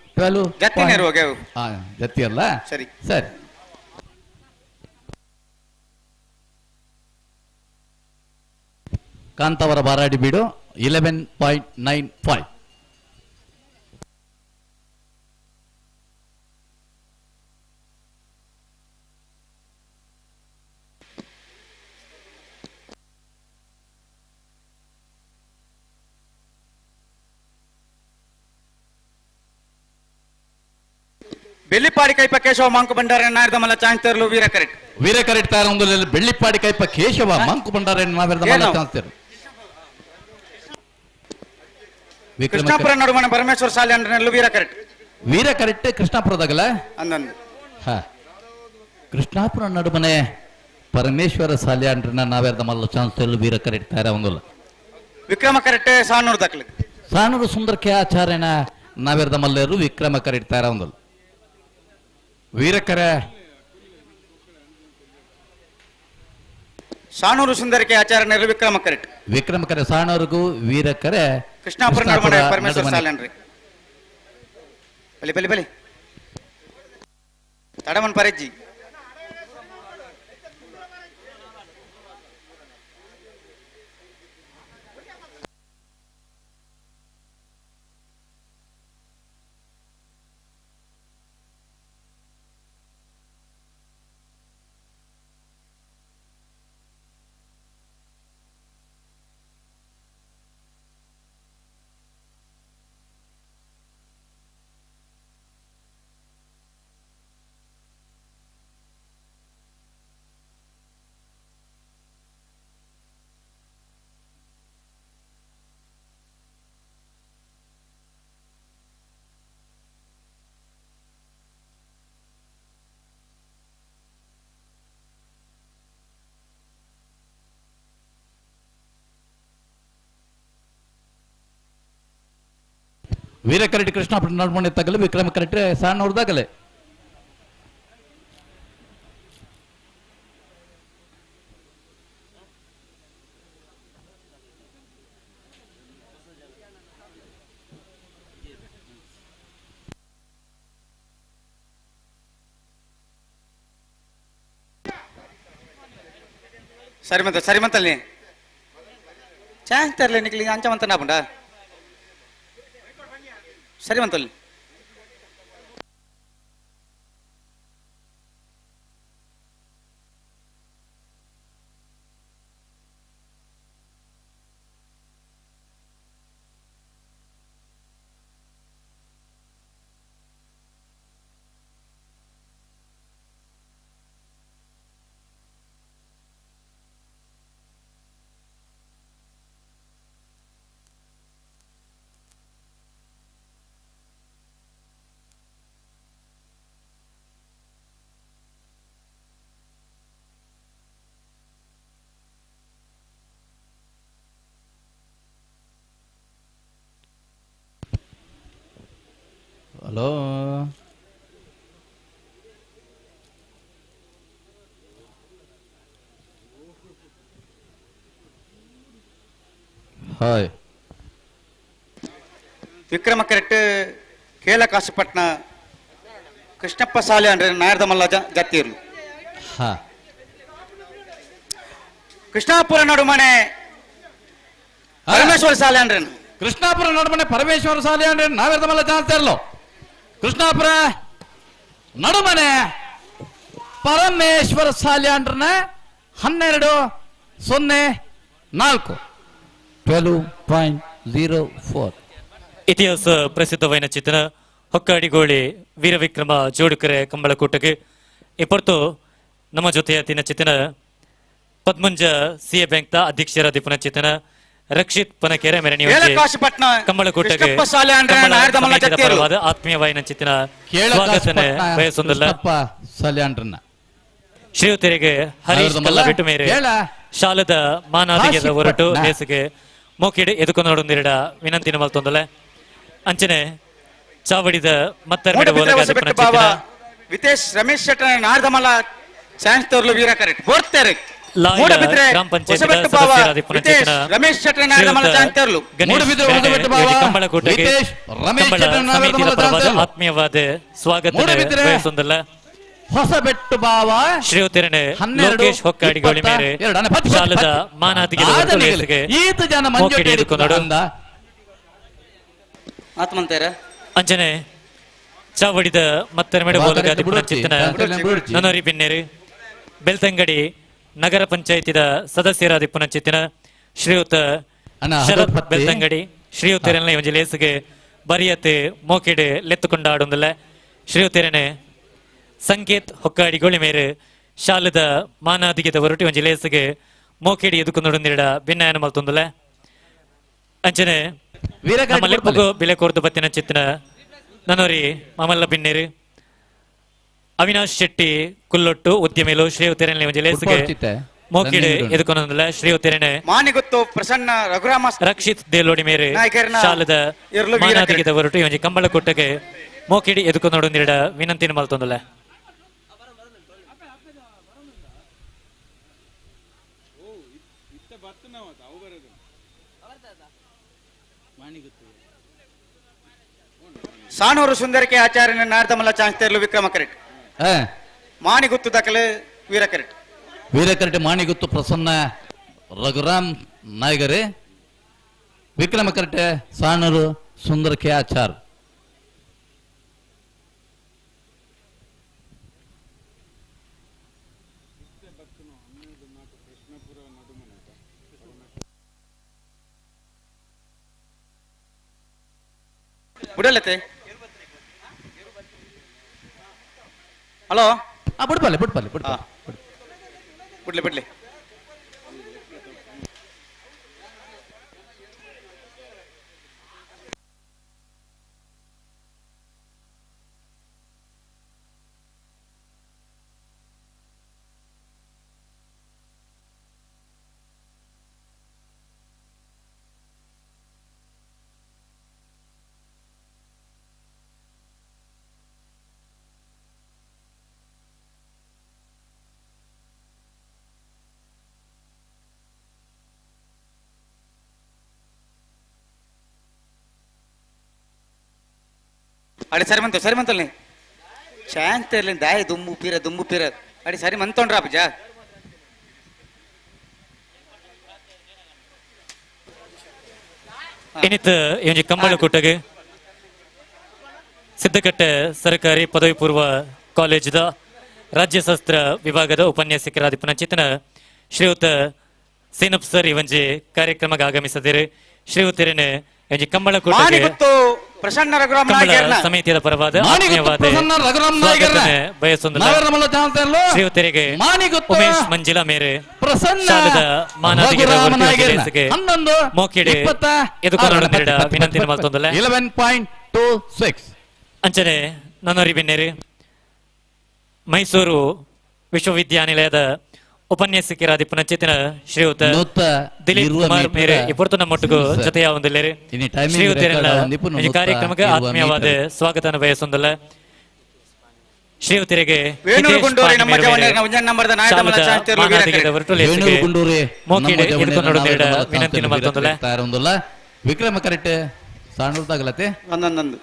ಜತ್ತಿ ಅಲ್ಲ ಸರಿ ಸರಿ. ಕಾಂತಾವರ ಬಾರಾಡಿ ಬೀಡು 11.95. ಬೆಳ್ಳಿಪಾಡಿ ಕೈಪ ಕೇಶವ ಮಾಂಕು ಭಂಡಾರ ನಾಯರ್ದ ಮಲ್ಲ ಚಾಂತರ್ಲು ವೀರ ಕರೆಕ್ಟ್. ವೀರ ಕರೆಕ್ಟ್ ತಾರ ಒಂದು ಬೆಳ್ಳಿಪಾಡಿ ಕೈಪ ಕೇಶವ ಮಾಂಕು ಭಂಡಾರ ನಾಯರ್ದ ಮಲ್ಲ ಚಾಂತರ್ಲು. ಕೃಷ್ಣಾಪುರ ನಡುಮಣ ಪರಮೇಶ್ವರ ಶಾಲೆ ಅಂಡ್ರನೆಲ್ಲು ವೀರ ಕರೆಕ್ಟ್. ವೀರ ಕರೆಕ್ಟ್ ಕೃಷ್ಣಾಪುರದಾಗಲ್ಲ ಅಂದಂದು. ಕೃಷ್ಣಾಪುರ ನಡುಮನೆ ಪರಮೇಶ್ವರ ಶಾಲೆ ಅಂಡ್ರನ ನಾವ್ಯಾರ್ದ ಮಲ್ಲ ಚಾನ್ಸರ್ಲು ವೀರ ಕರೆಕ್ಟ್ ತಾರ ಒಂದಲ್ಲ. ವಿಕ್ರಮ ಕರೆಕ್ಟ್ ಸಾನೂರು ದಾಖಲೆ. ಸಾನೂರು ಸುಂದರ ಕೆ ಆಚಾರ್ಯನ ನಾವ್ಯಾರ್ದ ಮಲ್ಲರು ವಿಕ್ರಮ ಕರೆಕ್ಟ್ ತಾರ ಒಂದಲ್ಲ. ವೀರಕರ ಸಾನೂರು ಸುಂದರಕ್ಕೆ ಆಚಾರ್ಯನರು ವಿಕ್ರಮ ಕರೆಕ್ಟ್. ವಿಕ್ರಮ ಕರೆ ಸಾಣೂರಿಗೂ ವೀರಕರೆ ಕೃಷ್ಣಾಪುರ ನಡುಮನೆ ಪರಮೇಶ್ವರ ಶಾಲೆ. ಬಲಿ ಬಲಿ ಬಲಿ ತಡಮನ್ ಪರೆಜ್ಜಿ. ವೀರ ಕರೆಕ್ಟ್ ಕೃಷ್ಣಾಪುರ ನಡುಮನೆ ತಗಲು ವಿಕ್ರಮ ಕರೆಕ್ಟ್ ಸಾಣೂರು ದಾಖಲೆ. ಸರಿ ಮಂತ ಸರಿ ಮಂತಲ್ಲಿ ಚಾನ್ಸ್ ತರಲಿ ನಿಕ್ಲಿ ಅಂಚ ಮಂತ ನಾಪುಂಡ ಸರಿ ಮಂತಲ್ಲಿ. Hello hi Vikrama correct Kelakasipatna Krishnappa ಸಾಲೆ ಅಂದ್ರೆ ನಾಯರ್ದಮಲ್ಲ ಜಾತಿಯರು. ಹಾ ಕೃಷ್ಣಾಪುರ ನಡುಮನೆ ಪರಮೇಶ್ವರ ಸಾಲೆ ಅಂದ್ರೆ ಕೃಷ್ಣಾಪುರ ನಡುಮನೆ ಪರಮೇಶ್ವರ ಸಾಲೆ ಅಂದ್ರೆ ನಾವೆರ್ದಮಲ್ಲ ಜಾಸ್ತಿ ಇರಲು. ಕೃಷ್ಣಾಪುರ ನಡುಮನೆ ಪರಮೇಶ್ವರ ಸಾಲೆ ಅಂದ್ರೆ 12.04 12.04. ಇತಿಹಾಸ ಪ್ರಸಿದ್ಧವೈನ ಚಿತ್ರ ಹೊಕ್ಕಾಡಿಗೋಳಿ ವೀರವಿಕ್ರಮ ಜೋಡುಕರೆ ಕಂಬಳಕೂಟಕ್ಕೆ ಇಪ್ಪತ್ತು ನಮ್ಮ ಜೊತೆಯ ತಿನ್ನ ಚಿತ್ರ ಪದ್ಮಂಜ ಸಿ ಎ ಬ್ಯಾಂಕ್ನ ಅಧ್ಯಕ್ಷರ ದಿಪುನ ಚಿತ್ರ ರಕ್ಷಿತ್ ಪನಕೆರೆ ಮೆರಣಿ ಕಂಬಳಕೂಟಕ್ಕೆ ಪರವಾದ ಆತ್ಮೀಯವಾಯಿನ ಚಿತ್ರ ಸ್ವಾಗತನೆ ಬಯಸೊಂದಲ್ಲ. ಶ್ರೀಯುತರಿಗೆ ಹರೀಶ್ ಕಲ್ಲಬೆಟ್ಟು ಮೇರೆ ಶಾಲದ ಮಾನಾದಿಗೆದ ಹೊರಟು ಲೇಸಿಗೆ ಮೋಕಿಡ್ ಎದುಕೊಂಡೊಂದಿರಡ ವಿನಂತಿನ ಮಲ್ತೊಂದಲೆ. ಅಂಚನೆ ಚಾವಡಿದ ಮತ್ತೆರಡು ವಿತೇಶ್ ರಮೇಶ್ ಶೆಟ್ಟರ್ ನಾರ್ದಮಲ ಚಾನ್ಸ್ ತೋರ್ಲು ವೀರ ಕರೆಕ್ಟ್ ಬೋರ್ತಾರೆ. ಗ್ರಾಮ ಪಂಚಾಯತ್ ಸದಸ್ಯರಾದ ಪುನಃ ರಮೇಶ್ ಶೆಟ್ಟರ್ ನಾರ್ದಮಲ ಚಾನ್ಸ್ ತೋರ್ಲು ಕಂಬಳಕೂಟಕ್ಕೆ ಸಮಿತಿಯ ಪರವಾದ ಆತ್ಮೀಯವಾದ ಸ್ವಾಗತ ಬಯಸೊಂದಲ್ಲ. ಹೊಸಬೆಟ್ಟು ಬಾವ ಶ್ರೀಯುತರನೆ ಲೋಕೇಶ್ ಹೊಕ್ಕಾಡಿಗೋಳಿ ಮೇರೆ ಶಾಲದ ಮಾನಾದಿಗೆ ಅಂಚನೆ ಚಾವಡಿದ ಮತ್ತೆರಡು ಬೋಲಗಾದಿ ಪುನಶ್ಚೇತನ ನನೋರಿ ಬಿನ್ನೇರು ಬೆಳ್ತಂಗಡಿ ನಗರ ಪಂಚಾಯತಿದ ಸದಸ್ಯರಾದ ಪುನಶ್ಚೇತನ ಶ್ರೀಯುತ ಶರತ್ ಬೆಳ್ತಂಗಡಿ ಶ್ರೀಯುತರನೆ ಒಂಜಿ ಲೇಸುಗೆ ಬರಿಯತೆ ಮೋಕೆಡೆ ಲೆತ್ತುಕೊಂಡಾಡೊಂದಲ್ಲ. ಶ್ರೀಯುತರನೆ ಸಂಕೇತ್ ಹೊಕ್ಕಾಡಿಗೋಳಿ ಮೇರೆ ಶಾಲದ ಮಾನಾದಿಗೆದ ಹೊರಟು ಒಂಜಿ ಲೇಸುಗೆ ಮೋಕೆಡಿ ಎದುಕೊಂಡೊಂದಿರಡ ಭಿನ್ನಾಯನ ಮಲ್ತೊಂದಲ್ಲ. ಅಂಚನೆ ಲೆಪ್ಪಗು ಬಿಲೆ ಕೋರ್ದು ಬತ್ತಿನ ಚಿತ್ರ ನನೋರಿ ಮಾಮಲ್ಲ ಬಿನ್ನೇರು ಅವಿನಾಶ್ ಶೆಟ್ಟಿ ಕುಲ್ಲೊಟ್ಟು ಉದ್ಯಮಿಲು ಶ್ರೀಯುತರನೆ ಒಂಜಿ ಲೇಸುಗೆ ಮೋಕಿಡೆ ಎದುಕೊಂಡೊಂದಲ್ಲ. ಶ್ರೀಯುತರನೆ ಮಾನಿಗುತ್ತು ಪ್ರಸನ್ನ ರಘುರಾಮ ರಕ್ಷಿತ್ ದೇಲೋಡಿ ಮೇರೆ ಶಾಲದ ಮಾನಾದಿಗೆದ ಹೊರಟು ಒಂಜಿ ಕಂಬಳಕೂಟಕ್ಕೆ ಮೋಕಿಡಿ ಎದುಕೊಂಡೊಂದಿರಡ ವಿನಂತಿನ ಮಲ್ತೊಂದಲ್ಲ. ಸಾನೂರು ಸುಂದರಕ್ಕೆ ಆಚಾರ್ಯನ ನಾರ್ದಮಲ್ಲ ಚಾನ್ಸ್ ತೇರ್ಲು ವಿಕ್ರಮ ಕರೆಕ್ಟ್ ಮಾಣಿಗುತ್ತು ದಾಖಲೆ ವೀರ ಕರೆಕ್ಟ್ ವೀರ ಕರೆಕ್ಟ್ ಮಾಣಿಗುತ್ತು ಪ್ರಸನ್ನ ರಘುರಾಮ್ ನಾಯಕರೇ ವಿಕ್ರಮ ಕರೆಕ್ಟ್ ಸಾನೂರು ಸುಂದರಕ್ಕೆ ಆಚಾರ್. ಬಿಡಲತ್ತೆ ಹಲೋ ಬಿಡ್ಬಲ್ಲೆ ಬಿಡ್ಬಲ್ಲೆ ಬಿಡ್ಬಲ್ಲೆ ಬಿಡ್ಲಿ ಬಿಡ್ಲಿ. ಅಡಿ ಸರಿ ಮಂತು ಸರಿ ಮಂತಲ್ಲಿ ಶಾಂತ ಇರ್ಲಿ ದಾಯ ದುಂಬು ಪೀರ ದುಂಬು ಪೀರ ಅಡಿ ಸರಿ ಮಂತೊಂಡ್ರ ಅಪ್ಪ ಇನ್ನಿತ ಈ ಕಂಬಳಕೂಟಗೆ ಸಿದ್ದಕಟ್ಟೆ ಸರ್ಕಾರಿ ಪದವಿ ಪೂರ್ವ ಕಾಲೇಜಿದ ರಾಜ್ಯಶಾಸ್ತ್ರ ವಿಭಾಗದ ಉಪನ್ಯಾಸಕರಾದ ಪುನಶ್ಚೇತನ ಶ್ರೀಯುತ ಸೇನಪ್ ಸರ್ ಈ ಒಂಜಿ ಕಾರ್ಯಕ್ರಮಕ್ಕೆ ಆಗಮಿಸದಿರಿ. ಶ್ರೀಯುತರೇನೆ ಒಂಜಿ ಕಂಬಳಕೂಟಗೆ ಪ್ರಸನ್ನ ರಘುರಾಮ್ ಸಮಿತಿಯ ಪರವಾದ ಬಯಸೊಂದು ಶ್ರೀಯುತರಿಗೆ ಉಮೇಶ್ ಮಂಜಿಲಾ ಮೇರೆ ಶಾಲದ ಮಾನಾದಿಗೆ ಮೋಕಿಡೆ ಎದುಕೊಂಡ ವಿನಂತಿ ಮಲ್ತೊಂದಲ್ಲ. 11.26. ಅಂಚನೆ ನನ್ನೋರಿ ಬಿನ್ನೇರಿ ಮೈಸೂರು ವಿಶ್ವವಿದ್ಯಾನಿಲಯದ ಉಪನ್ಯಾಸಕರಾದ ಪುನಚೇತನ ಶ್ರೀಯುತ ದಿಲೀಪ್ ಕುಮಾರ್ ಮೇರೆ ಇಪ್ಪತ್ತು ನಮ್ಮೊಟ್ಟಿಗೂ ಜೊತೆಯ ಹೊಂದಿಲ್ಲೇರಿ. ಶ್ರೀಯುತರೆಲ್ಲ ಈ ಕಾರ್ಯಕ್ರಮಕ್ಕೆ ಆತ್ಮೀಯವಾದ ಸ್ವಾಗತ ಬಯಸೊಂದಲ್ಲ. ಶ್ರೀಯುತರಿಗೆ ವಿನಂತಿ ಮತ್ತೊಂದಲ್ಲ ವಿಕ್ರಮ ಕರೆಕ್ಟ್ ಸಾಣೂರ್ದಾಗಲತ್ತೆ ಒಂದೊಂದೊಂದು.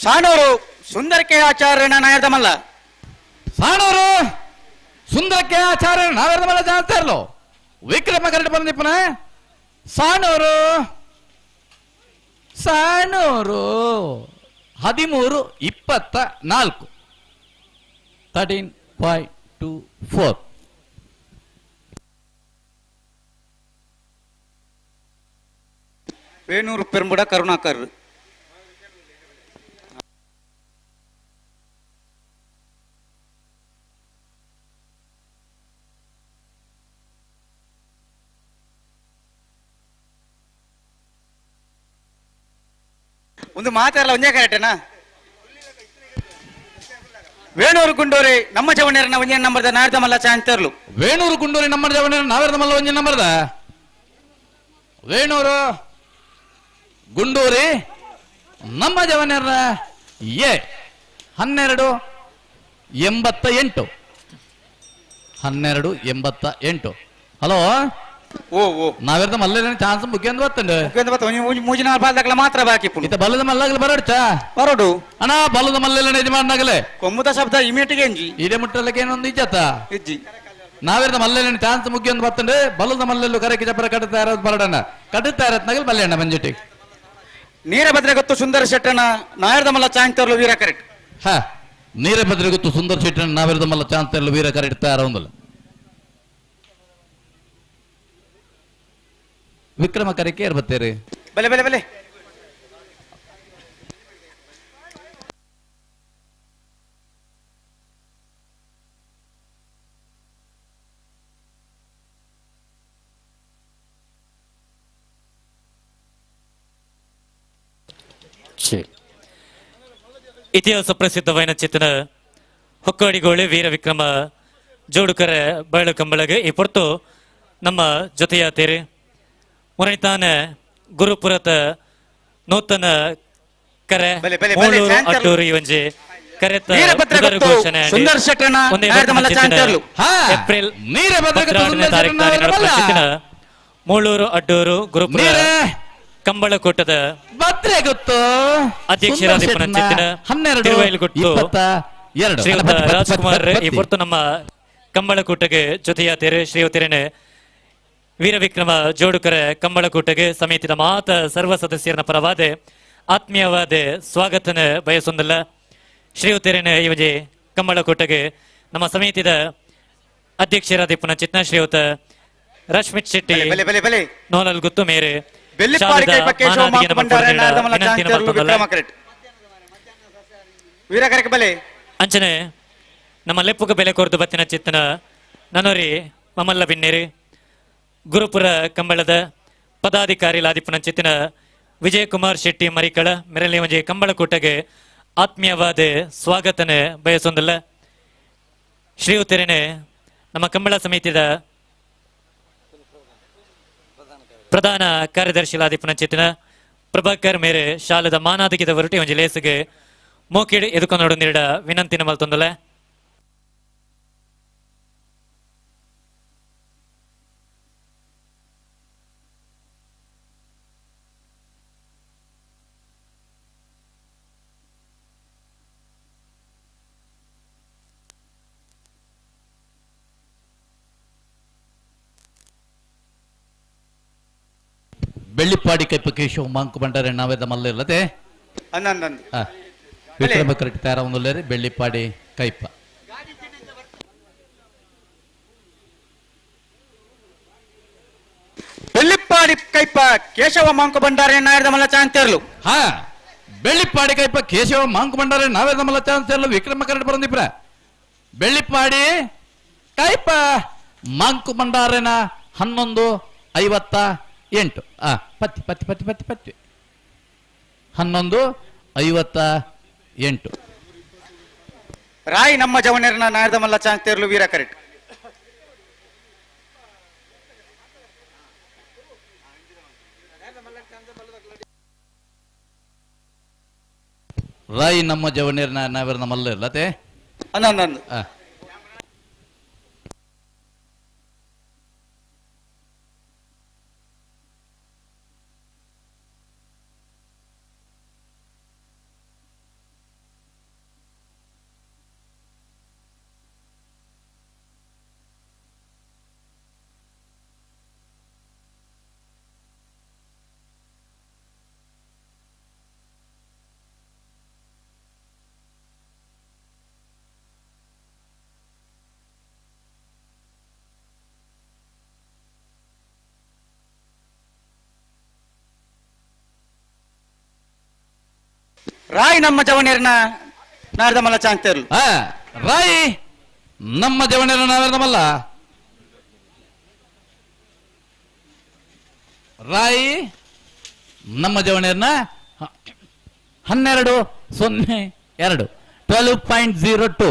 ಸಾಣೂರು ಸುಂದರಕ್ಕೆ ಆಚಾರ್ಯನ ನಾಯರ್ದಮಲ್ಲ. ಸಾಣೂರು ಸುಂದರಕ್ಕೆ ಆಚಾರ್ಯ ನಾಯರ್ದಮಲ್ಲ ಜಾಸ್ತಿ ವಿಕ್ರಮ ಕರೆಕ್ಟ್ ಬಂದಿಪ್ಪನ. ಸಾಣೂರು ಸಾಣೂರು 13.24 13.24. ವೇಣೂರು ಪೆರುಂಬುಡ ಕರುಣಾಕರ್. ಒಂದು ಮಾತಾಡಲ್ಲ ಒಂದೇ ಕರೆಕ್ಟೇನಾ? ವೇಣೂರು ಗುಂಡೂರಿ ನಮ್ಮ ಜವಣ್ಯರನ್ನ ಒಂದೇ ನಂಬರ್ದ ನಾರ್ದಮಲ್ಲ ಚಾಂತರ್ಲು. ವೇಣೂರು ಗುಂಡೂರಿ ನಮ್ಮ ಜವಣ್ಯರ ನಾವೇರ್ದಮಲ್ಲ ಒಂದೇ ನಂಬರ್ದ. ವೇಣೂರು ಗುಂಡೂರಿ ನಮ್ಮ ಜವಣ್ಯರ ಎ 12.88 12.88. ಹಲೋ ಓ ಓ ನಾವೇರ್ದ ಮಲ್ಲ ಚಾನ್ಸ್ ಮುಖ್ಯ ಬರ್ತಂಡು ಮೂಜಿನ ಬಾಲ್ದಾಗಲ ಮಾತ್ರ ಬಾಕಿ ಇತ್ತ ಬಲ್ಲದ ಮಲ್ಲಾಗಲ ಬರಡ್ಚ ಬರಡು ಅಣ್ಣ ಬಲ್ಲದ ಮಲ್ಲೆಲ್ಲ ಯಜಮಾನಾಗಲೇ ಕೊಮ್ಮುದ ಶಬ್ದ ಇಮಿಟಿಗೆ ಎಂಜಿ ಇದೇ ಮುಟ್ಟಲಕ್ಕೆ ಏನೊಂದು ಇಜ್ಜತ್ತ ಇಜ್ಜಿ. ನಾವೇರ್ದ ಮಲ್ಲೆಲ್ಲ ಚಾನ್ಸ್ ಮುಖ್ಯ ಬರ್ತಂಡು ಬಲ್ಲದ ಮಲ್ಲೆಲ್ಲೂ ಕರೆಕ್ಕೆ ಜಪರ ಕಟ್ಟುತ್ತಾ ಇರೋದು ಬರಡಣ್ಣ ಕಟ್ಟುತ್ತಾ ಇರತ್ನಾಗಲ್ ಬಲ್ಲೆಣ್ಣ ಮಂಜುಟಿ. ನೀರಭದ್ರ ಗೊತ್ತು ಸುಂದರ ಶೆಟ್ಟಣ್ಣ ನಾಯರ್ದ ಮಲ್ಲ ಚಾಂಗ್ ತರಲು ವೀರ ಕರೆಕ್ಟ್. ಹಾ ನೀರಭದ್ರ ಗೊತ್ತು ಸುಂದರ ಶೆಟ್ಟಣ್ಣ ನಾವೇರ್ದ ಮಲ್ಲ ಚಾಂಗ್ ತರಲು ವೀರ ಕರೆಕ್ಟ್ ತಯಾರ. ವಿಕ್ರಮ ಕರೆಕ್ಕೆ ಯಾರು ಬರ್ತೀರಿ? ಬಲೆ ಬಲೆ ಬಲೆ ಇತಿಹಾಸ ಪ್ರಸಿದ್ಧವಾದ ಚಿತ್ತನ ಹೊಕ್ಕಾಡಿಗೋಳಿ ವೀರ ವಿಕ್ರಮ ಜೋಡುಕರೆ ಬಯಲು ಕಂಬಳಗೆ ಈ ಪೊರ್ತು ನಮ್ಮ ಜೊತೆಯ ತೇರಿ ಮುರಣಿತಾನೆ ಗುರುಪುರದ ನೂತನ ಕರೆ ಮೂಳೂರು ಅಟ್ಟೂರು ಈ ಒಂಜಿ ಕರೆತ ಘೋಷಣೆ ಏಪ್ರಿಲ್ ತಾರೀಕು ಮೂಳೂರು ಅಡ್ಡೂರು ಗುರುಪುರ ಕಂಬಳಕೂಟದ ಅಧ್ಯಕ್ಷರಾದ ಶ್ರೀಯುತ ರಾಜ್ಕುಮಾರ್ ಈ ಪೊರ್ತು ನಮ್ಮ ಕಂಬಳಕೂಟಕ್ಕೆ ಜೊತೆಯ ತೆರೆ ಶ್ರೀಯುತರೇನೆ ವೀರವಿಕ್ರಮ ಜೋಡುಕರ ಕಂಬಳಕೂಟಗೆ ಸಮಿತಿದ ಮಾತ ಸರ್ವ ಸದಸ್ಯರನ ಪರವಾದ ಆತ್ಮೀಯವಾದ ಸ್ವಾಗತನ ಬಯಸೊಂದಲ್ಲ. ಶ್ರೀಯುತರೇನೆ ಇವಜಿ ಕಂಬಳಕೂಟಗೆ ನಮ್ಮ ಸಮಿತಿದ ಅಧ್ಯಕ್ಷರಾದ ಪುನಃ ಶ್ರೀಯುತ ರಶ್ಮಿತ್ ಶೆಟ್ಟಿ ನೋಲಲ್ ಗುತ್ತು ಮೇರೆ ಅಂಚನೆ ನಮ್ಮ ಲೆಪ್ಪುಗ ಬೆಲೆ ಕೊರದು ಬತ್ತಿನ ಚಿತ್ತನ ನನೋರಿ ಮಮಲ್ಲ ಬಿನ್ನೇರಿ ಗುರುಪುರ ಕಂಬಳದ ಪದಾಧಿಕಾರಿ ಲಾದಿಪುನ ಚಿತ್ತಿನ ವಿಜಯಕುಮಾರ್ ಶೆಟ್ಟಿ ಮರಿಕಳ ಮೆರಲಿ ಒಂಜಿ ಕಂಬಳಕೂಟಗೆ ಆತ್ಮೀಯವಾದ ಸ್ವಾಗತನೆ ಬಯಸೊಂದಲ್ಲ. ಶ್ರೀಯುತರೇನೆ ನಮ್ಮ ಕಂಬಳ ಸಮಿತಿದ ಪ್ರಧಾನ ಕಾರ್ಯದರ್ಶಿ ಲಾದಿಪುನ ಚಿತ್ತಿನ ಪ್ರಭಾಕರ್ ಮೇರೆ ಶಾಲದ ಮಾನಾದಿಗಿದ ಹೊರಟಿ ಒಂಜಿ ಲೇಸುಗೆ ಮೋಕಿಡಿ ಎದುಕೊಂಡು ನೀಡ ವಿನಂತಿನ ಮಲ್ತೊಂದಲ್ಲ. ಬೆಳ್ಳಿಪ್ಪಾಡಿ ಕೈಪ ಕೇಶವ ಮಾಂಕು ಬಂಡಾರೆ ನಾವೇದ ಮಲ್ಲಿಲ್ಲದೆ ಅಂದಂದು ವಿಕ್ರಮ ಕರೆಕ್ಟ್ ತಯಾರ ಒಂದುಲ್ಲೇರಿ ಬೆಳ್ಳಿಪ್ಪಾಡಿ ಕೈಪ. ಬೆಳ್ಳಿಪ್ಪಾಡಿ ಕೈಪ ಕೇಶವ ಮಾಂಕು ಬಂಡಾರೆ ನಾಯರ್ದ ಮಲ್ಲ ಚಾಂತೇರ್ಲು. ಹಾ, ಬೆಳ್ಳಿಪ್ಪಾಡಿ ಕೈಪ ಕೇಶವ ಮಾಂಕು ಬಂಡಾರೆ ನಾವೇದ ಮಲ್ಲ ಚಾಂತೇರ್ಲು ವಿಕ್ರಮ ಕರೆಕ್ಟ್ ಬರಂದಿಪ್ರ. ಬೆಳ್ಳಿಪ್ಪಾಡಿ ಕೈಪ ಮಾಂಕು ಬಂಡಾರೆನ 11:58. ಪತ್ತಿ ಪತ್ತಿ ಪತ್ತಿ ಪತ್ತಿ ಪತ್ತಿ 11:58. ರಾಯ್ ನಮ್ಮ ಜವನೇರನ ನಾಯರ್ದ ಮಲ್ಲ ಚಾಂತೇರ್ಲು ವೀರ ಕರೆಕ್ಟ್. ರಾಯ್ ನಮ್ಮ ಜವನೇರನ ನಾವೇರ್ನ ಮಲ್ಲ ಇಲ್ಲತೆ ಅಂದಂದು. ರಾಯ್ ನಮ್ಮ ಜವನೇರನ ನಾರದ ಮಲ್ಲ ಚಾಂತೇರ್ಲು. ರಾಯ್ ನಮ್ಮ ಜವನೇರನ ನಾವೇರ್ನ ಮಲ್ಲ. ರಾಯ್ ನಮ್ಮ ಜವನೇರನ 12:02 12.02.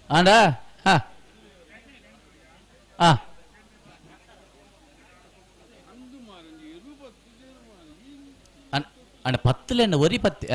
ಅಂಡ ಹಾ ಹಾ ಅಂಡ ಪತ್ತಲೇನು ಒರಿ ಪತ್ತಿ.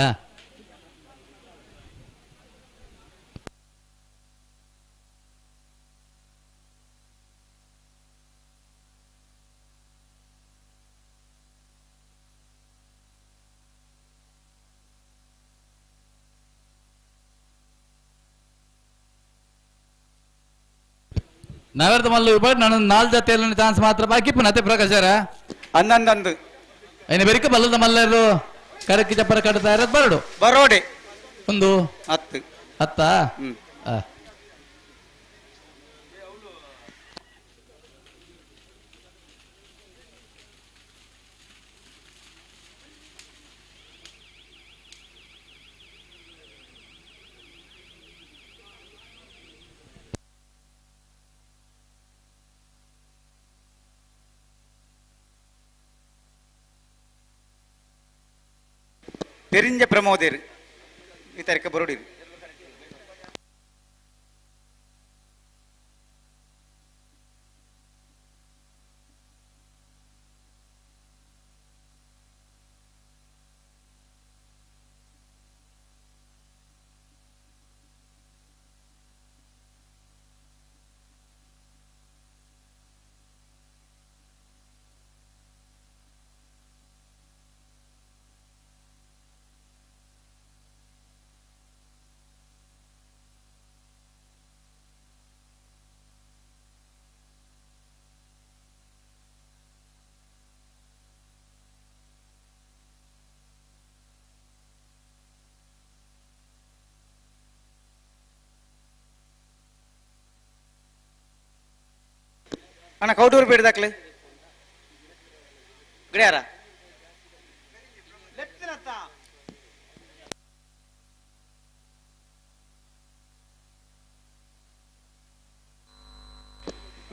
ನಾವೇರ್ದ ಮಲ್ಲು ವಿಭಾಗ ನಾನು 4 ಜೊತೆಯಲ್ಲಿ ಚಾನ್ಸ್ ಮಾತ್ರ ಬಾಕಿ ಪುನಃ ಪ್ರಕಾಶರ ಅಂದಂದು ಐನ ಬೆರಿಕ ಬಲ್ಲದ ಮಲ್ಲರು ಕರಕಿ ಚಪ್ಪರ ಕಟ್ತಾ ಇರೋದು ಬರಡು ಬರೋಡೆ ಒಂದು 10 10. ಪೆರಿಂಜ ಪ್ರಮೋದೇರು ಈ ತಾರೀಕ ಬರೋಡಿರು. ಅಣ್ಣ ಕೌಟೂರು ಬೇಡದಾಕ್ಲೆ ಗಿಡಿಯಾರ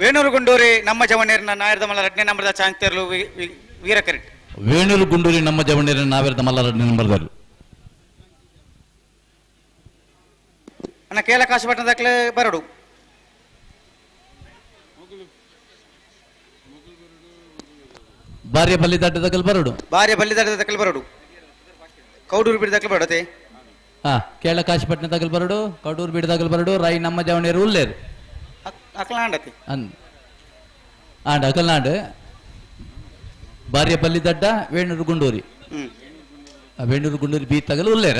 ವೇಣೂರು ಗುಂಡೂರಿ ನಮ್ಮ ಜವನೇರಿನ ನಾಯರ್ದ ಮಲ್ಲ ರಡ್ನೇ ನಂಬರ್ದ ಚಾಂತೇರ್ಲು ವೀರ ಕರೆಕ್ಟ್. ವೇಣೂರು ಗುಂಡೂರಿ ನಮ್ಮ ಜವನೇರಿನ ನಾವೇರ್ದ ಮಲ್ಲ ರಡ್ನೇ ನಂಬರ್ದರು. ಅಣ್ಣ ಕೇಲ ಕಾಶಪಟ್ಟಣದಾಕ್ಲೆ ಬರಡು. ಬಾರ್ಯ ಬಲ್ಲಿ ದಾಟದಕಲ್ ಬರಡು. ಬಾರ್ಯ ಬಲ್ಲಿ ದಾಟದಕಲ್ ಬರಡು. ಕೌಡೂರು ಬಿಡದಕಲ್ ಬರಡತೆ. ಹಾ, ಕೇಳ ಕಾಶಪಟ್ಟಣದಾಗಲ್ ಬರಡು, ಕೌಡೂರು ಬಿಡದಾಗಲ್ ಬರಡು. ರಾಯಿ ನಮ್ಮ ಜವನೇರು ಉಲ್ಲೇರು ಅಕಲ್ನಾಡತಿ ಆಂಡ ಅಕಲ್ನಾಡು ಬಾರ್ಯ ಬಲ್ಲಿ ದಡ್ಡ ವೇಣೂರು ಗುಂಡೂರಿ. ವೇಣೂರು ಗುಂಡೂರಿ ಬೀ ತಗಲು ಉಲ್ಲೇರ.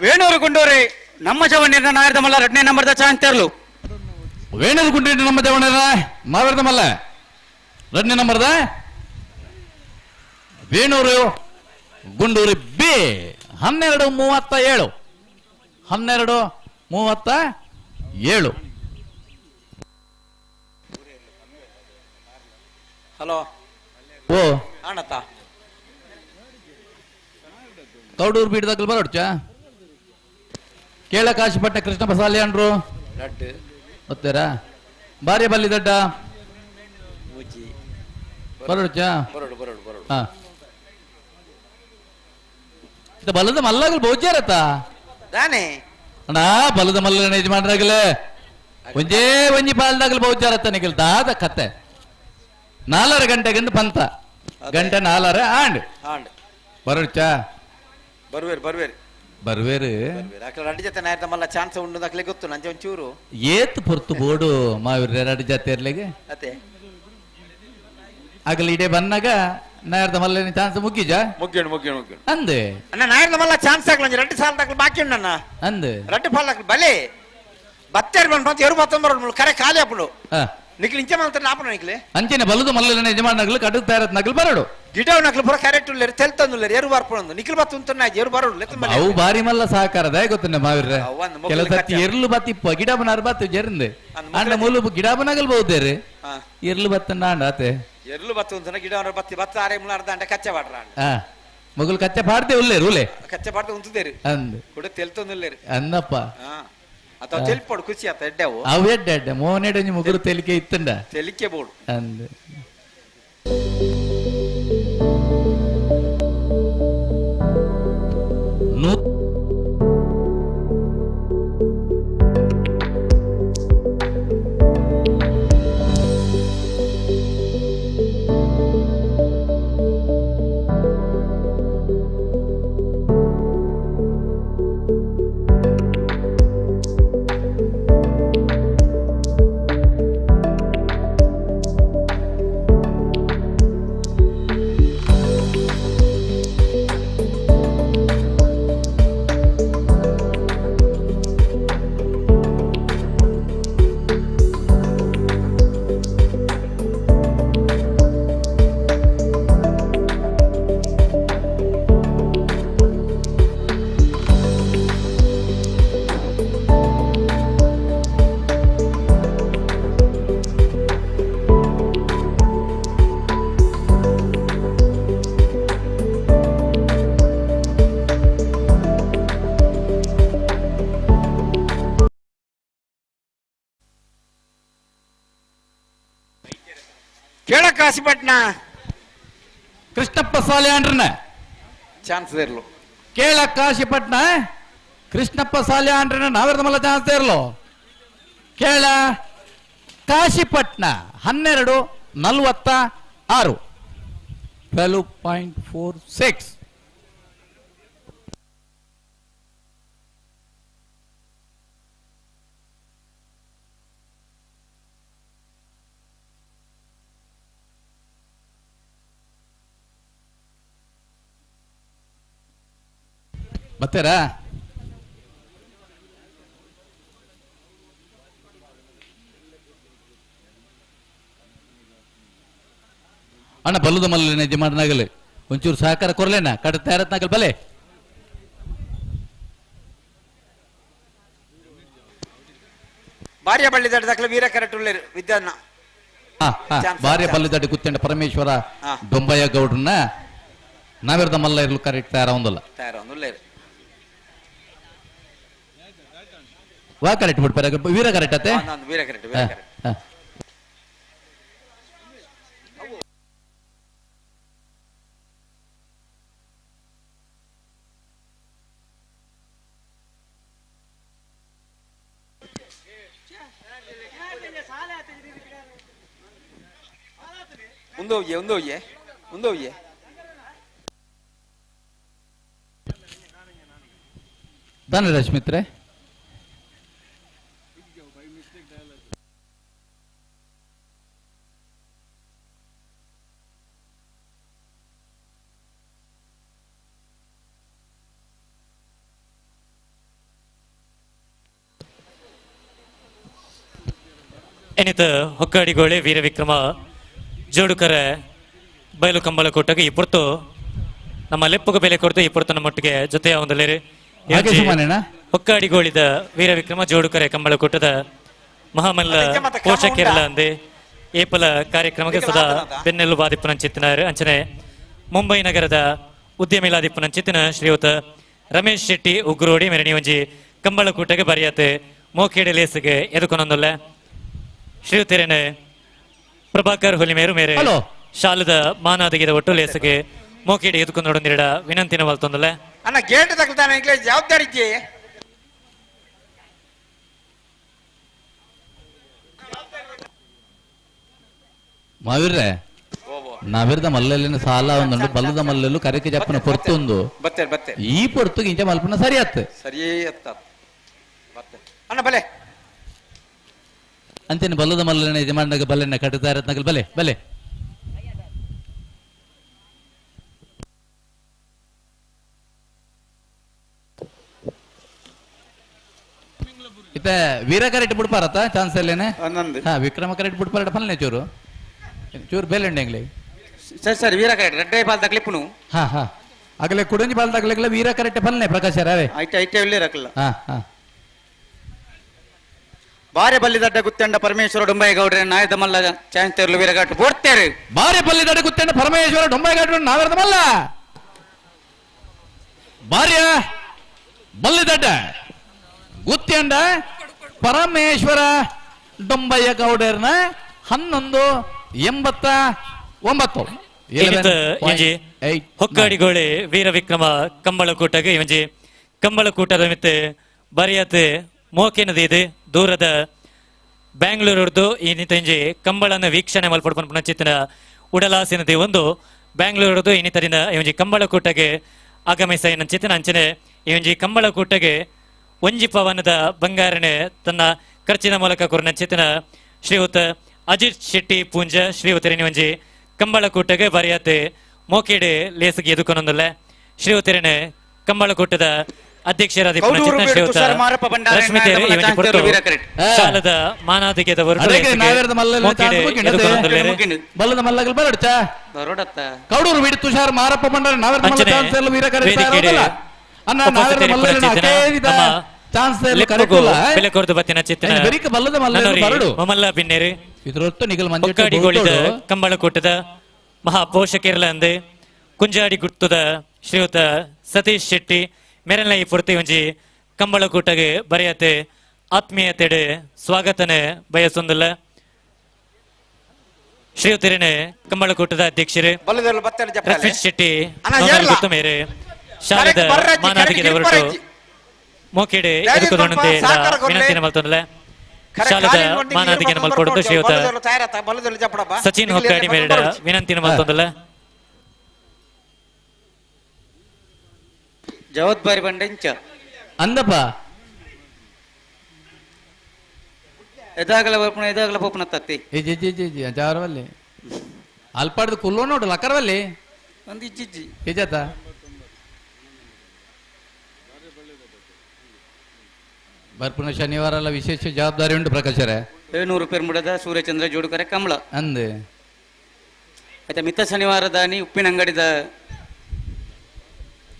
ವೇಣೂರು ಗುಂಡೂರಿ ನಮ್ಮ ಜವಣ್ಯರ ನಾಯರ್ದ ಮಲ್ಲ ಎರಡನೇ ನಂಬರ್ದ ಚಾನ್ಸ್ ತರಲು. ವೇಣೂರು ಗುಂಡೂರಿ ನಮ್ಮ ಜವಣ್ಯರ ನಾಯರ್ದ ಮಲ್ಲ ಎರಡನೇ ನಂಬರ್ದ ವೇಣೂರು ಗುಂಡೂರಿ ಬಿ 12:37 12:37. ಹಲೋ ಓ ಅಣ್ಣತ್ತ ತೌಡೂರು ಬೀಡ್ದಾಗಲ್ ಬರೋಡ್ಚ ಕೇಳ ಕಾಶಿಪಟ್ಟಣ ಕೃಷ್ಣ ಬಸಾಲೆ ಅಂಡ್ರು ಲಡ್ಡು ಗೊತ್ತೀರಾ ಬಾರಿ ಬಲ್ಲಿ ದಡ್ಡ ಮುಜ್ಜಿ ಬರೋಡ್ಚ ಬರೋಡು ಬರೋಡು ಬರೋಡು. ಹಾ ಇದು ಬಲದ ಮಲ್ಲಾಗಲ್ ಬಹುಜಾರತ್ತ ದಾನೆ ಅಣ್ಣ ಬಲದ ಮಲ್ಲ ಯಜಮಾನ್ರಾಗಲೇ ಒಂಜೇ ಒಂಜಿ ಪಾಲ್ದಾಗಲ್ ಬಹುಜಾರತ್ತ ನಿಗಲ್ ದಾದ ಕತ್ತೆ 4.5 ಗಂಟೆಗಿಂದ ಪಂತ ಗಂಟೆ 4.5 ಆಂಡ್ ಆಂಡ್ ಬರೋಡ್ಚ ಬರ್ವೇರು ಬರ್ವೇರು ಬರ್ವೇರು ಅಕ್ಲ ರಡ್ಡು ಜೊತೆ ನಾಯರ್ದ ಮಲ್ಲ ಚಾನ್ಸ್ ಉಂಡು ಅಕ್ಲೆ ಗೊತ್ತು ನಂಜೆ ಒಂಚೂರು ಏತ್ ಪೊರ್ತು ಬೋಡು ಮಾವಿರ ರಡ್ಡು ಜೊತೆ ಇರ್ಲಿಗೆ ಅತ್ತೆ ಆಗಲಿ ಇಡೇ ಬಂದಾಗ ನಾಯರ್ದ ಮಲ್ಲ ಚಾನ್ಸ್ ಮುಗ್ಗಿಜ ಮುಗ್ಗಿಣು ಮುಗ್ಗಿಣು ಮುಗ್ಗಿಣು ಅಂದೆ ಅಣ್ಣ ನಾಯರ್ದ ಮಲ್ಲ ಚಾನ್ಸ್ ಆಗ್ಲ ಒಂಜಿ ರಡ್ಡು ಸಾಲ ದಾಖಲು ಬಾಕಿ ಉಂಡಣ್ಣ ಅಂದೆ ರಡ್ಡು ಪಾಲ್ ದಾಖಲು ಬಲೆ ಬತ್ತೇರು ಬಂದು ಮತ್ತೆ ಎರು ಬತ್ತೊಂಬರೋಡು ಕರೆ ಖಾಲಿ ಅಪ್ಪಡು ನಿಕ್ಲು ಇಂಚೆ ಮಾಡ್ತಾರೆ ಆಪಣ ನಿಕ್ಲೆ ಅಂಚನೆ ಬಲದ ಮಲ್ಲ ಯಜಮಾನಗಳು ಕಡು ತಯಾರತ್ ನಗಲು ಬರಡು ಗಿಡ ನಕ್ಲು ಪೂರ ಕರೆಕ್ಟ್ ಉಲ್ಲೇರು ತೆಲ್ತಂದುಲ್ಲೇರು ಎರು ಬರ್ಪೊಂದು ನಿಕ್ಲು ಬತ್ತು ಉಂಟು ಎರು ಬರೋಡು ಅವು ಬಾರಿ ಮಲ್ಲ ಸಹಕಾರದ ಗೊತ್ತನ್ನ ಮಾವಿರ್ರೆ ಒಂದು ಮೊಗ್ಗು ಕೆಲವು ಸತಿ ಎರ್ಲು ಬತ್ತಿಪ್ಪ ಗಿಡ ಬನಾರ್ ಬತ್ತು ಜರಿಂದೆ ಅಂಡ ಮುಲು ಗಿಡ ಬನಾಗಲ್ ಬಹುದೇರಿ ಎರ್ಲು ಬತ್ತನ್ನ ಅಂಡ ಆತೆ ಎರ್ಲು ಬತ್ತು ಉಂಟು ಗಿಡ ಬತ್ತಿ ಬತ್ತ ಆರೆ ಮುಲಾರ್ದ ಅಂಡ ಕಚ್ಚೆ ಬಾಡ್ರ ಅಂಡ ಹಾ ಮೊಗಲು ಕಚ್ಚೆ ಪಾಡ್ದೆ ಉಲ್ಲೇರು ಉಲ್ಲೆ ಕಚ್ಚೆ ಪಾಡ್ದೆ ಉಂತುದೇರು ಅಂದ್ ಕೂಡ ತೆಲ್ತಂದುಲ್ಲೇರು ಅಂದಪ್ಪ ಅಥವಾ ತೆಲ್ಪೋಡು ಖುಷಿ ಆತ ಎಡ್ಡೆವು ಅವು ಎಡ್ಡೆ ಎಡ್ಡೆ ಮೋನೆಡೆ ಮುಗುರು ತೆಲಿಕೆ ಇತ್ತಂಡ ತೆಲಿಕೆ ಬೋಡು ಅಂದ್ ಕೇಳಕಾಶಿಪಟ್ನ ಕೃಷ್ಣಪ್ಪ ಸಾಲ್ಯಾಂಡ್ರನ ಚಾನ್ಸ್ ಇರ್ಲು ಕೇಳ ಕಾಶಿಪಟ್ನ ಕೃಷ್ಣಪ್ಪ ಸಾಲ್ಯಾಂಡ್ರನ ನಾವಿರದ ಮಲ್ಲ ಚಾನ್ಸ್ ಇರ್ಲು ಕೇಳ ಕಾಶಿಪಟ್ನ 12:46 12.46. ಬರ್ತೀರಾ? ಅಣ್ಣ ಬಲ್ಲದ ಮಲ್ಲ ಯಜಮಾನನಾಗಲಿ ಒಂಚೂರು ಸಹಕಾರ ಕೊರ್ಲೇನ ಕಡ ತಯಾರತ್ನಾಗಲ್ ಬಲೆ ಭಾರ್ಯ ಬಳ್ಳಿ ದಡ್ಡದಾಗಲೇ ವೀರ ಕರೆಕ್ಟ್ ಉಳ್ಳೇರು ವಿದ್ಯಾನ ಭಾರ್ಯ ಬಳ್ಳಿ ದಡ್ಡ ಕುತ್ತಂಡ ಪರಮೇಶ್ವರ ದೊಂಬಯ್ಯ ಗೌಡ್ರನ್ನ ನಾವಿರದ ಮಲ್ಲ ಇರ್ಲು ಕರೆಕ್ಟ್ ತಯಾರ ಒಂದಲ್ಲ ತಯಾರ ಒಂದುಲ್ಲೇರು ವಾ ಕರೆಕ್ಟ್ ಬಿಡ್ಪಾರ ವೀರ ಕರೆಕ್ಟ್ ಅತ್ತೆ ವೀರ ಕರೆಕ್ಟ್ ವೀರ ಕರೆಕ್ಟ್ ಮುಂದೋಗಿ ಮುಂದೋಗಿ ಮುಂದೋಗಿ ಧನ್ಯ ರಶ್ಮಿತ್ರೆ. ಎನಿತ ಹೊಕ್ಕಾಡಿಗೋಳೆ ವೀರವಿಕ್ರಮ ಜೋಡುಕರ ಬಯಲು ಕಂಬಳ ಕೊಟ್ಟಾಗ ಈ ಪುರ್ತು ನಮ್ಮ ಲೆಪ್ಪುಗ ಬೆಲೆ ಕೊಡ್ತು ಈ ಪುರ್ತು ನಮ್ಮೊಟ್ಟಿಗೆ ಜೊತೆಯ ಒಂದಲೇರು ಹೊಕ್ಕಾಡಿಗೋಳಿದ ವೀರವಿಕ್ರಮ ಜೋಡುಕರೆ ಕಂಬಳಕೂಟದ ಮಹಾಮಲ್ಲ ಪೋಷಕಿರಲ ಅಂದೆ ಏಪಲ ಕಾರ್ಯಕ್ರಮಕ್ಕೆ ಸದಾ ಬೆನ್ನೆಲುಬು ಆದಿಪ್ಪುನಂಚಿತ್ತಿನಾರು ಅಂಚನೆ ಮುಂಬೈ ನಗರದ ಉದ್ಯಮಿಲಾದಿಪ್ಪುನಂಚಿತ್ತಿನ ಶ್ರೀಯುತ ರಮೇಶ್ ಶೆಟ್ಟಿ ಉಗ್ರೋಡಿ ಮೆರಣಿ ಒಂಜಿ ಕಂಬಳಕೂಟಕ್ಕೆ ಬರಿಯತೆ ಮೋಕೇಡೆ ಲೇಸಿಗೆ ಎದುಕೊನೊಂದಲ್ಲ ಶ್ರೀಯುತರೇನೆ ಪ್ರಭಾಕರ್ ಹುಲಿಮೇರು ಮೇರೆ ಶಾಲದ ಮಾನಾದಿಗಿದ ಒಟ್ಟು ಲೇಸಿಗೆ ಮೋಕೇಡಿ ಎದುಕೊಂಡೊಂದಿರಡ ವಿನಂತಿನ ವಲ್ತೊಂದಲ್ಲ. ಅಣ್ಣ ಗೇಟ್ ತಗಲ್ತಾನೆ ಇಂಗ್ಲೀಷ್ ಜವಾಬ್ದಾರಿ ಇಜ್ಜಿ. ಮಾವೀರ್ರೆ ನಾವಿರ್ದ ಮಲ್ಲಲ್ಲಿನ ಸಾಲ ಒಂದುಂಡು ಬಲ್ಲದ ಮಲ್ಲಲ್ಲೂ ಕರೆಕೆ ಜಪ್ಪನ ಪೊರ್ತುಂದು ಬತ್ತೆ ಬತ್ತೆ ಈ ಪೊರ್ತು ಇಂಚ ಮಲ್ಪನ ಸರಿ ಆತ್ ಸರಿ ಅತ್ತ ಬತ್ತೆ ಅಣ್ಣ ಬಲೆ ಅಂಚನೆ ಬಲ್ಲದ ಮಲ್ಲನ ಯಜಮಾನಗ ಬಲ್ಲೆನ ಕಟ್ಟುತ್ತಾ ಇರತ್ನಗಲ್ ಬಲೆ ಬಲೆ ಇತ್ತ ವೀರ ಕರೆಕ್ಟ್ ಬಿಡ್ಪಾರತ್ತ ಚಾನ್ಸ್ ಅಲ್ಲೇನೆ ಹಾ ವಿಕ್ರಮ ಕರೆಕ್ಟ್ ಬಿಡ್ಪಾರ ಫಲ್ನೆ ಚೂರು ಚೂರು ಬೇಲೆ ಉಂಡೆ ಎಂಗ್ಲೆ ಸರಿ ಸರಿ ವೀರ ಕರೆಕ್ಟ್ ರೆಡ್ಡೈ ಬಾಲ್ ತಗ್ಲಿಪ್ಪುನು. ಹಾ ಹಾ ಆಗಲೇ ಕುಡಂಜಿ ಬಾಲ್ ತಗ್ಲಿಕ್ಲ ವೀರ ಕರೆಕ್ಟ್ ಫಲ್ನೆ ಪ್ರಕಾಶ್ ರವೆ ಐತೆ ಐತೆ ಇಲ್ಲಿ ರಕಲ್ಲ. ಹಾ ಹಾ ಬಾರೆ ಬಲ್ಲಿದಡ್ಡ ಗುತ್ತಂಡ ಪರಮೇಶ್ವರ ಡೊಂಬೈಗೌಡ್ರೆ ನಾಯದ ಮಲ್ಲ ಚಾನ್ಸ್ ತೇರ್ಲು ವೀರಘಾಟ್ ಬೋಡ್ತೇರು. ಬಾರೆ ಬಲ್ಲಿದಡ್ಡ ಗುತ್ತಂಡ ಪರಮೇಶ್ವರ ಡೊಂಬೈಗೌಡ್ರೆ ನಾವೆರದ ಮಲ್ಲ ಬಾರ್ಯ ಬಲ್ಲಿದಡ್ಡ ಗುತ್ತಂಡ ಪರಮೇಶ್ವರ ಡೊಂಬಯ್ಯ ಗೌಡರ್ನ 11.89. ಹೊಕ್ಕಾಡಿಗೋಳೆ ವೀರ ವಿಕ್ರಮ ಕಂಬಳಕೂಟಗೆ ಇಂಜಿ ಕಂಬಳಕೂಟದ ಮಿತ್ತೆ ಬರಿಯತೆ ಮೋಕೆನದಿ ಇದೆ ದೂರದ ಬ್ಯಾಂಗ್ಳೂರ್ದು ಈ ನಿಂಜಿ ಕಂಬಳನ ವೀಕ್ಷಣೆ ಮಲ್ಪಡ್ಕೊಂಡು ಪುನಚಿತ್ತಿನ ಉಡಲಾಸಿನದಿ ಒಂದು ಬ್ಯಾಂಗ್ಳೂರ್ದು ಇನ್ನಿತರಿನ ಇಂಜಿ ಕಂಬಳಕೂಟಗೆ ಆಗಮಿಸ ನಂಚಿತ್ತಿನ ಅಂಚನೆ ಇಂಜಿ ಕಂಬಳಕೂಟಗೆ ಒಂಜಿ ಪವನದ ಬಂಗಾರನೆ ತನ್ನ ಖರ್ಚಿನ ಮೂಲಕ ಕುರ್ನಂಚಿತ್ತಿನ ಶ್ರೀಯುತ ಅಜಿತ್ ಶೆಟ್ಟಿ ಪೂಂಜ ಶ್ರೀಯುತರಿನಿ ಒಂಜಿ ಕಂಬಳಕೂಟಗೆ ಬರಿಯತೆ ಮೋಕೇಡೆ ಲೇಸಿಗೆ ಎದುಕೊನೊಂದಲ್ಲ ಶ್ರೀಯುತರಿನ ಕಂಬಳಕೂಟದ ಅಧ್ಯಕ್ಷರಾದ ಶ್ರೀಯುತ ಶಾಲದ ಮಾನಾದಿಗೆದವರು ಕೌಡೂರು ಬಿಡಿ ತುಷಾರ್ ಮಾರಪ್ಪ ಭಂಡಾರ ಕಂಬಳಕೂಟದ ಮಹಾ ಪೋಷಕಿರಲ ಅಂದೆ ಕುಂಜಾಡಿ ಗುರ್ತದ ಶ್ರೀಯುತ ಸತೀಶ್ ಶೆಟ್ಟಿ ಮೇರೆಲ್ಲ ಈ ಪೂರ್ತಿ ಒಂಜಿ ಕಂಬಳಕೂಟಗೆ ಬರೆಯತೆ ಆತ್ಮೀಯತೆಡೆ ಸ್ವಾಗತನೆ ಬಯಸೊಂದಿಲ್ಲ ಶ್ರೀಯುತರಿನ ಕಂಬಳಕೂಟದ ಅಧ್ಯಕ್ಷರು ರಶ್ಮಿತ್ ಶೆಟ್ಟಿ ಗುರ್ತು ಮೇರೆ ಶಾಲದ ಮಾನಾದಿಗೆದವರು ಮೋಕೆಡೆ ಎದುಕೊಂಡಂತೆ ವಿನಂತಿನ ಮಲ್ತೊಂದಲ್ಲ ಶಾಲದ ಮಾನಾದಿಗೆನ ಮಲ್ಕೊಡುದು ಶ್ರೀಯುತ ಸಚಿನ್ ಹೊಕ್ಕಾಡಿ ಮೇರೆಡ ವಿನಂತಿನ ಮಲ್ತೊಂದಲ್ಲ. ಜವಾಬ್ದಾರಿ ಬಂಡೆ ಇಂಚ ಅಂದಪ್ಪ ಎದಾಗಲ ಬರ್ಪುಣ ಎದಾಗಲ ಪೋಪುನ ತತ್ತಿ ಜಿ ಜಿ ಜಿ ಜಿ ಜಾರವಲ್ಲಿ ಅಲ್ಪಾಡ್ದು ಕುಲ್ಲೋ ನೋಡು ಲಕ್ಕರವಲ್ಲಿ ಒಂದು ಇಜ್ಜಿಜ್ಜಿ ನಿಜಾತ ಬರ್ಪುಣ ಶನಿವಾರ ಎಲ್ಲ ವಿಶೇಷ ಜವಾಬ್ದಾರಿ ಉಂಟು ಪ್ರಕಾಶರೇ. 700 ಪೆರ್ಮುಡದ ಸೂರ್ಯಚಂದ್ರ ಜೋಡುಕರೆ ಕಮಲ ಅಂದೆ ಆಯ್ತಾ ಮಿತ್ತ ಶನಿವಾರ ದಾನಿ ಉಪ್ಪಿನ ಅಂಗಡಿದ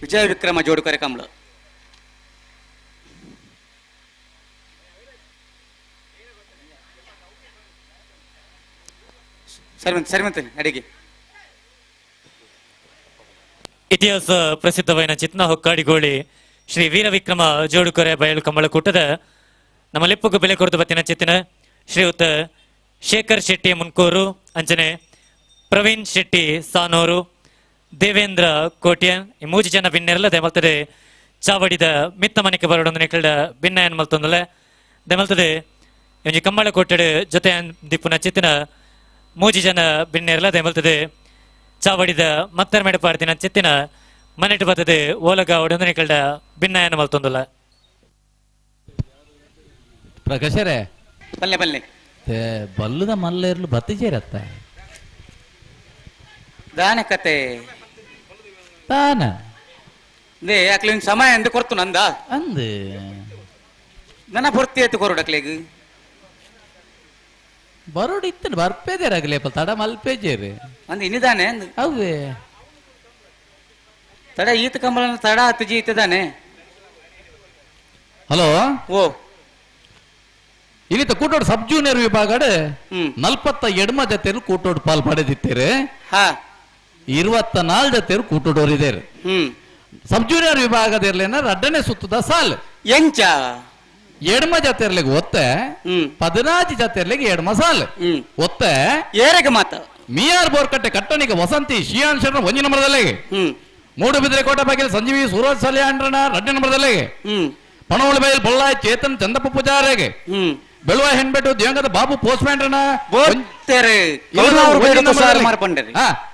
ವಿಜಯ ವಿಕ್ರಮ ಜೋಡುಕರೆ ಕಮಲ. ಸರಿ ಸರಿ ಮತ್ತೆ ಅಡಿಗೆ ಇತಿಹಾಸ ಪ್ರಸಿದ್ಧವಾದ ಚಿತ್ನ ಹೊಕ್ಕಾಡಿಗೋಳಿ ಶ್ರೀ ವೀರ ವಿಕ್ರಮ ಜೋಡುಕೊರೆ ಬಯಲು ಕಂಬಳಕೂಟದ ನಮ್ಮ ಲೆಪ್ಪುಗು ಬೆಲೆ ಕೊರತು ಬತ್ತಿನ ಚಿತ್ತಿನ ಶ್ರೀಯುತ ಶೇಖರ್ ಶೆಟ್ಟಿ ಮುನ್ಕೂರು ಅಂಚನೆ ಪ್ರವೀಣ್ ಶೆಟ್ಟಿ ಸಾನೂರು ದೇವೇಂದ್ರ ಕೋಟ್ಯನ್ ಈ ಮೂಜಿ ಜನ ಬಿನ್ನೆರಲ್ಲ ದೆಮಲ್ತದೆ ಚಾವಡಿದ ಮಿತ್ತ ಮನೆಗೆ ಬರೋಡೊಂದು ನಿಕಲ್ಡ ಬಿನ್ನಯನ್ ಮಲ್ತೊಂದಲೆ ದೆಮಲ್ತದೆ ಒಂಜಿ ಕಂಬಳ ಕೊಟ್ಟೆಡು ಜೊತೆ ದಿಪ್ಪುನ ಚಿತ್ತಿನ ಮೂಜಿ ಜನ ಬಿನ್ನೆರಲ್ಲ ದೆಮಲ್ತದೆ ಚಾವಡಿದ ಮತ್ತರ ಮೇಡಪಾಡ್ತಿನ ಚಿತ್ತಿನ ಮನೆಟು ಬತ್ತದೆ ಓಲಗ ಒಡೊಂದು ನಿಕಲ್ಡ ಬಿನ್ನಯನ ಮಲ್ತೊಂದಲ್ಲ. ಪ್ರಕಾಶರೇ ಬಲ್ಲೆ ಬಲ್ಲೆ ಬಲ್ಲದ ಮಲ್ಲೇರ್ಲು ಬತ್ತಿ ಸೇರತ್ತ ದಾನ ಕತೆ ತಾನ they ಅಕ್ಲೆ ಒಂದು ಸಮಯ ಎಂದು ಕೊರ್ತು ನಂದ ಅಂದೆ ನನ್ನ ಪೂರ್ತಿ ಆಯ್ತು ಕೊರಡು ಅಕ್ಲೆಗ್. ಬರೋಡು ಇತ್ತನ ಬರ್ಪೇದೇರಾಗಲೇ ತಡ ಮಲ್ಪೇಜೇರು ಅಂದ್ ಇನ್ನಿದಾನೆ ಅವೇ ತಡ ಈತ ಕಂಬಳನ ತಡ ಹತ್ತು ಇತ್ತದಾನೆ. ಹಲೋ ಓ ಇನ್ನಿತ ಕೂಟೋಡು ಸಬ್ ಜೂನಿಯರ್ ವಿಭಾಗಡೆ 42 ಜೊತೆರು ಕೂಟೋಡು ಪಾಲ್ ಪಡೆದಿತ್ತೀರಿ. 24 ಜೊತೆರು ಕೂಟೋಡೋರಿದ್ದೇರು. ಸಬ್ ಜೂನಿಯರ್ ವಿಭಾಗದಿರ್ಲೇನ ರಡ್ಡನೇ ಸುತ್ತದ ಸಾಲ್ ಎಂಚ ಎಡ್ಮ ಜೊತೆರ್ಲಿಗೆ ಒತ್ತೆ 14 ಜೊತೆರ್ಲಿಗೆ ಎಡ್ಮ ಸಾಲ್ ಒತ್ತೆ ಏರೆಗೆ ಮಾತ ಮಿಯಾರ್ ಬೋರ್ಕಟ್ಟೆ ಕಟ್ಟಣಿಗೆ ವಸಂತಿ ಶಿಯಾನ್ ಶರಣ 1 ನಂಬರ್ದಲ್ಲಿಗೆ, ಮೂಡುಬಿದ್ರೆ ಕೋಟೆ ಬಾಗಿಲು ಸಂಜೀವಿ ಸೂರಜ್ ಸಲ್ಯಾಂಡ್ರನ 2 ನಂಬರ್ದಲ್ಲಿಗೆ, ಪಣೋಳಿ ಬೈಲ್ ಬೊಳ್ಳಾಯಿ ಚೇತನ್ ಚಂದಪ್ಪ ಪೂಜಾರಿಗೆ, ಬೆಳುವ ಹೆಣ್ಬೆಟ್ಟು ದೇವಂಗದ ಬಾಬು ಪೋಸ್ಟ್ ಮ್ಯಾನ್ರನ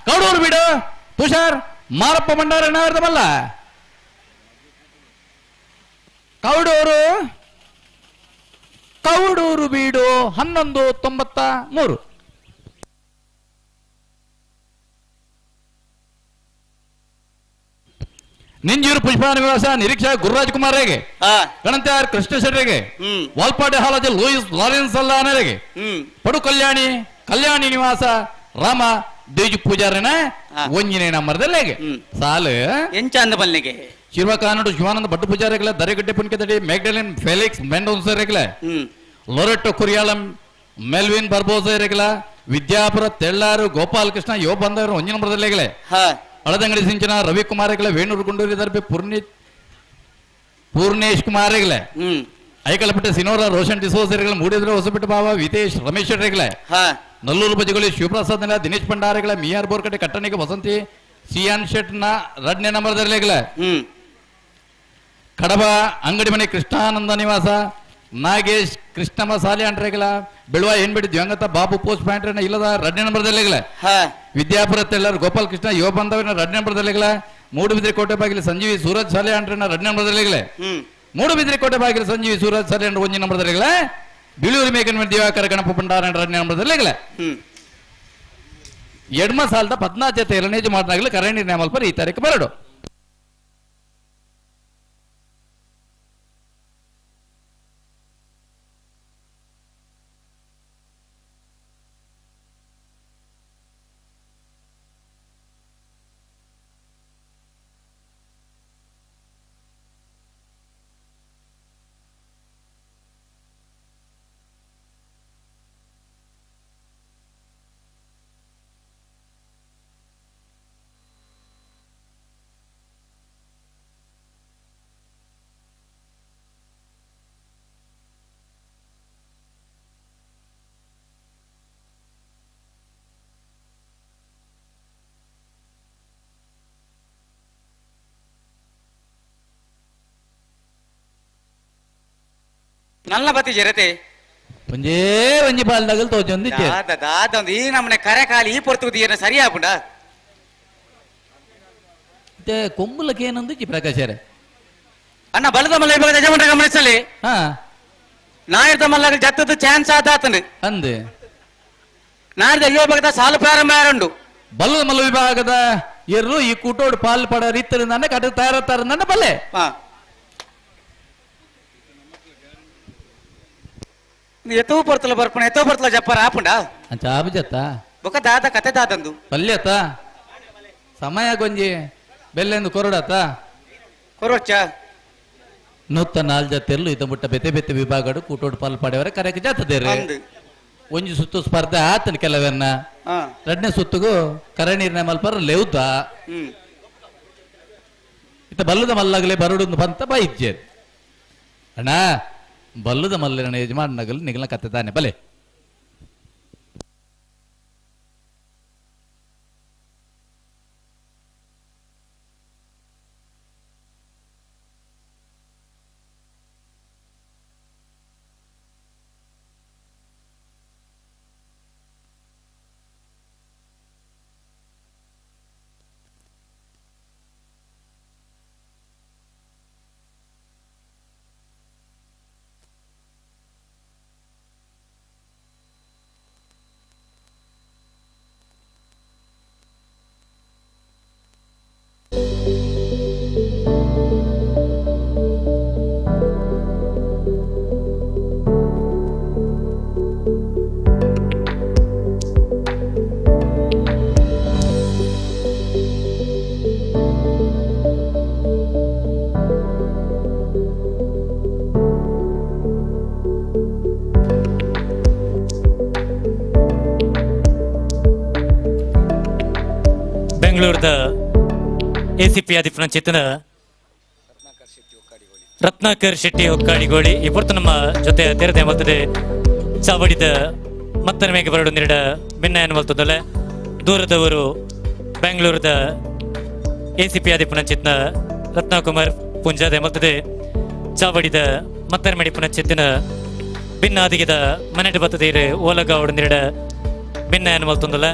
ಕೌಡೂರು ಬೀಡು ತುಷಾರ್ ಮಾರಪ್ಪ ಭಂಡಾರಣ್ಣ ಬಲ್ಲ ಕೌಡೂರು ಕೌಡೂರು ಬೀಡು 1193. ನಿಂಜೂರು ಪುಷ್ಪ ನಿವಾಸ ನಿರೀಕ್ಷಾ ಗುರುರಾಜ್ ಕುಮಾರ್ ಗಣಂತ್ಯಾರ್ ಕೃಷ್ಣ ಶೆಟ್ಟರಿಗೆ, ವಾಲ್ಪಾಡೆ ಹಾಲಜ ಲೂಯಿಸ್ ಲಾರೆನ್ಸ್ ಅಲ್ಲಾನರಿಗೆ, ಪಡು ಕಲ್ಯಾಣಿ ಕಲ್ಯಾಣಿ ನಿವಾಸ ರಾಮ ದೇಜು ಪೂಜಾರನ 1ನೇ ನಂಬರ್ದಲ್ಲಿಗೆ ಸಾಲು ಎಂಚ ಅಂದ ಬಲ್ಲಿಗೆ ಶಿವಕಾನಡು ಶಿವಾನಂದ ಭಟ್ಟು ಪೂಜಾರಿಗಳ ದರೆಗಡ್ಡೆ ಪುನ್ಕೆದಡಿ ಮ್ಯಾಗ್ಡಲಿನ್ ಫೆಲಿಕ್ಸ್ ಮೆಂಡೋನ್ಸರಿಗಳ ಲೊರೆಟ್ಟೊ ಕುರಿಯಾಳಂ ಮೆಲ್ವಿನ್ ಬರ್ಬೋಸರಿಗಳ ವಿದ್ಯಾಪುರ ತೆಳ್ಳಾರು ಗೋಪಾಲಕೃಷ್ಣ ಯೋ ಬಂದವರು 1 ನಂಬರ್ದಲ್ಲಿಗಳೇ ಹಳದಂಗಡಿ ಸಿಂಚನ ರವಿಕುಮಾರ್ಗಳ ವೇಣೂರು ಗುಂಡೂರಿ ದರ್ಬೆ ಪೂರ್ಣೇಶ್ ಕುಮಾರ್ಗಳೇ ಐಕಲಪಟ್ಟೆ ಸಿನೋರ ರೋಷನ್ ಡಿಸೋಸರಿಗಳ ಮೂಡಿದ್ರೆ ಹೊಸಪೆಟ್ಟ ಬಾವ ವಿತೇಶ್ ರಮೇಶ್ ರೆಗ್ಲೆ ನಲ್ಲೂರು ಬಜಗುಳಿ ಶಿವಪ್ರಸಾದ್ ನೆಲ ದಿನೇಶ್ ಭಂಡಾರಿಗಳ ಮಿಯಾರ್ ಬೋರ್ಕಟ್ಟೆ ಕಟ್ಟಣಿಗೆ ವಸಂತಿ ಸಿಯಾನ್ ಶೆಟ್ನ 2ನೇ ನಂಬರ್ದಲ್ಲಿಗಳೇ ಕಡಬ ಅಂಗಡಿ ಮನೆ ಕೃಷ್ಣಾನಂದ ನಿವಾಸ ನಾಗೇಶ್ ಕೃಷ್ಣಮ್ಮ ಸಾಲಿ ಅಂಡ್ರೆಗಳ ಬೆಳುವ ಏನ್ಬಿಟ್ಟು ದಿವಂಗತ ಬಾಬು ಪೋಸ್ಟ್ ಪ್ಯಾಂಟ್ರನ್ನ ಇಲ್ಲದ 2ನೇ ನಂಬರ್ದಲ್ಲಿಗಳ ವಿದ್ಯಾಪುರ ತೆಳ್ಳರು ಗೋಪಾಲ್ ಕೃಷ್ಣ ಯುವ ಬಂಧವನ 2ನೇ ನಂಬರ್ದಲ್ಲಿಗಳ ಮೂಡುಬಿದ್ರೆ ಕೋಟೆ ಬಾಗಿಲು ಸಂಜೀವಿ ಸೂರಜ್ ಸಾಲಿ ಅಂಡ್ರನ್ನ 2ನೇ ನಂಬರ್ದಲ್ಲಿಗಳೇ ಮೂಡುಬಿದ್ರೆ ಕೋಟೆ ಬಾಗಿಲು ಸಂಜೀವಿ ಸೂರಜ್ ಸಾಲಿ ಅಂಡ್ರ 1 ನಂಬರ್ದಲ್ಲಿಗಳ ಬಿಳೂರು ಮೇಕನ್ ದಿವಾಕರ ಗಣಪ ಭಂಡಾರ 2ನೇ ನಂಬರ್ದಲ್ಲಿಗಳ ಎಡ್ಮ ಸಾಲದ 14 ಜೊತೆ ಎರಡನೇ ಮಾಡಿದಾಗಲೇ ಕರೆ ನಿರ್ಣಯ ಮಲ್ಪರ್ ಈ ತಾರೀಕು ಬರಡು. ನಲ್ಲ ಬತ್ತಿ ಜರತೆ ಒಂಜೇ ಒಂಜಿ ಬಾಲ್ದಾಗಲ್ ತೋಜೊಂದು ದಾದ ದಾದ ಒಂದು ಈ ನಮ್ಮನೆ ಕರೆ ಕಾಲಿ ಈ ಪೊರ್ತುಗು ಏನ ಸರಿ ಆಪುಂಡ ಮತ್ತೆ ಕೊಂಬುಲಕ್ಕೆ ಏನಂದು ಪ್ರಕಾಶರೇ ಅಣ್ಣ ಬಲದ ಮಲ್ಲ ಇವಾಗ ಯಜಮಾನ್ರ ಗಮನಿಸಲಿ ನಾಯರ್ದ ಮಲ್ಲ ಜತ್ತದ ಚಾನ್ಸ್ ಆದಾತಂದು ಅಂದೆ ನಾಡ್ದ ಅಯ್ಯೋ ಭಾಗದ ಸಾಲು ಪ್ರಾರಂಭ ಯಾರುಂಡು ಬಲ್ಲದ ಮಲ್ಲ ವಿಭಾಗದ ಎರ್ರು ಈ ಕೂಟೋಡು ಪಾಲ್ ಪಡ ರೀತಿಯಿಂದ ನನ್ನ ಕಡೆ ತಯಾರತ್ತಾರ ನನ್ನ ಬಲ್ಲೆ ಎತ್ತೋ ಪರ್ತಲ ಬರ್ಪಣ ಎತ್ತೋ ಪರ್ತಲ ಜಪ್ಪಾರ ಆಪುಂಡ ಅಂಚ ಆಬುಜತ್ತ ಬೊಕ ದಾದ ಕತೆ ದಾದಂದು ಪಲ್ಯತ್ತ ಸಮಯ ಗೊಂಜಿ ಬೆಲ್ಲೆಂದು ಕೊರಡತ್ತ ಕೊರೊಚ್ಚ 104 ಜತೆರ್ಲು ಇದ ಮುಟ್ಟ ಬೆತೆ ಬೆತೆ ವಿಭಾಗಡು ಕೂಟೋಡು ಪಾಲ್ ಪಡೆಯವರ ಕರೆಗೆ ಜಾತದೇರಿ ಒಂಜಿ ಸುತ್ತು ಸ್ಪರ್ಧೆ ಆತನ ಕೆಲವನ್ನ ಎರಡನೇ ಸುತ್ತುಗು ಕರೆ ನೀರಿನ ಮಲ್ಪರ ಲೆವ್ದ ಇತ್ತ ಬಲ್ಲದ ಮಲ್ಲಾಗಲೇ ಬರಡು ಬಂತ ಬೈಜ್ಜೆ ಅಣ್ಣ ಬಲ್ಲದ ಮಲ್ಲಿನ ಯಜಮಾನಗಲು ನಿಗಲ ಕತ್ತಿದ್ದಾನೆ ಬಲೆ ಬೆಂಗಳೂರದ ಎಸಿಪಿ ಆದಿಪ್ಪನ ಚೇತನ ರತ್ನಾಕರ್ ಶೆಟ್ಟಿ ಹೊಕ್ಕಾಡಿಗೋಳಿ ಈ ಪೊರ್ತು ನಮ್ಮ ಜೊತೆ ತೆರೆದೆ ಮಲ್ತದೆ ಚಾವಡಿದ ಮತ್ತನ ಮೇಗೆ ಬರಡು ನೀಡ ಭಿನ್ನಯನ ಮಲ್ತದೊಲೆ ದೂರದವರು ಬೆಂಗಳೂರದ ಎಸಿಪಿ ಆದಿಪ್ಪನ ಚೇತನ ರತ್ನಕುಮಾರ್ ಪುಂಜಾದೆ ಮಲ್ತದೆ ಚಾವಡಿದ ಮತ್ತನ ಮಡಿಪುನ ಚೇತನ ಭಿನ್ನಾದಿಗೆದ ಮನೆಟ್ ಬತ್ತದೀರು ಓಲಗಾವಡು ನೀಡ ಭಿನ್ನಯನ ಮಲ್ತೊಂದಲ್ಲ.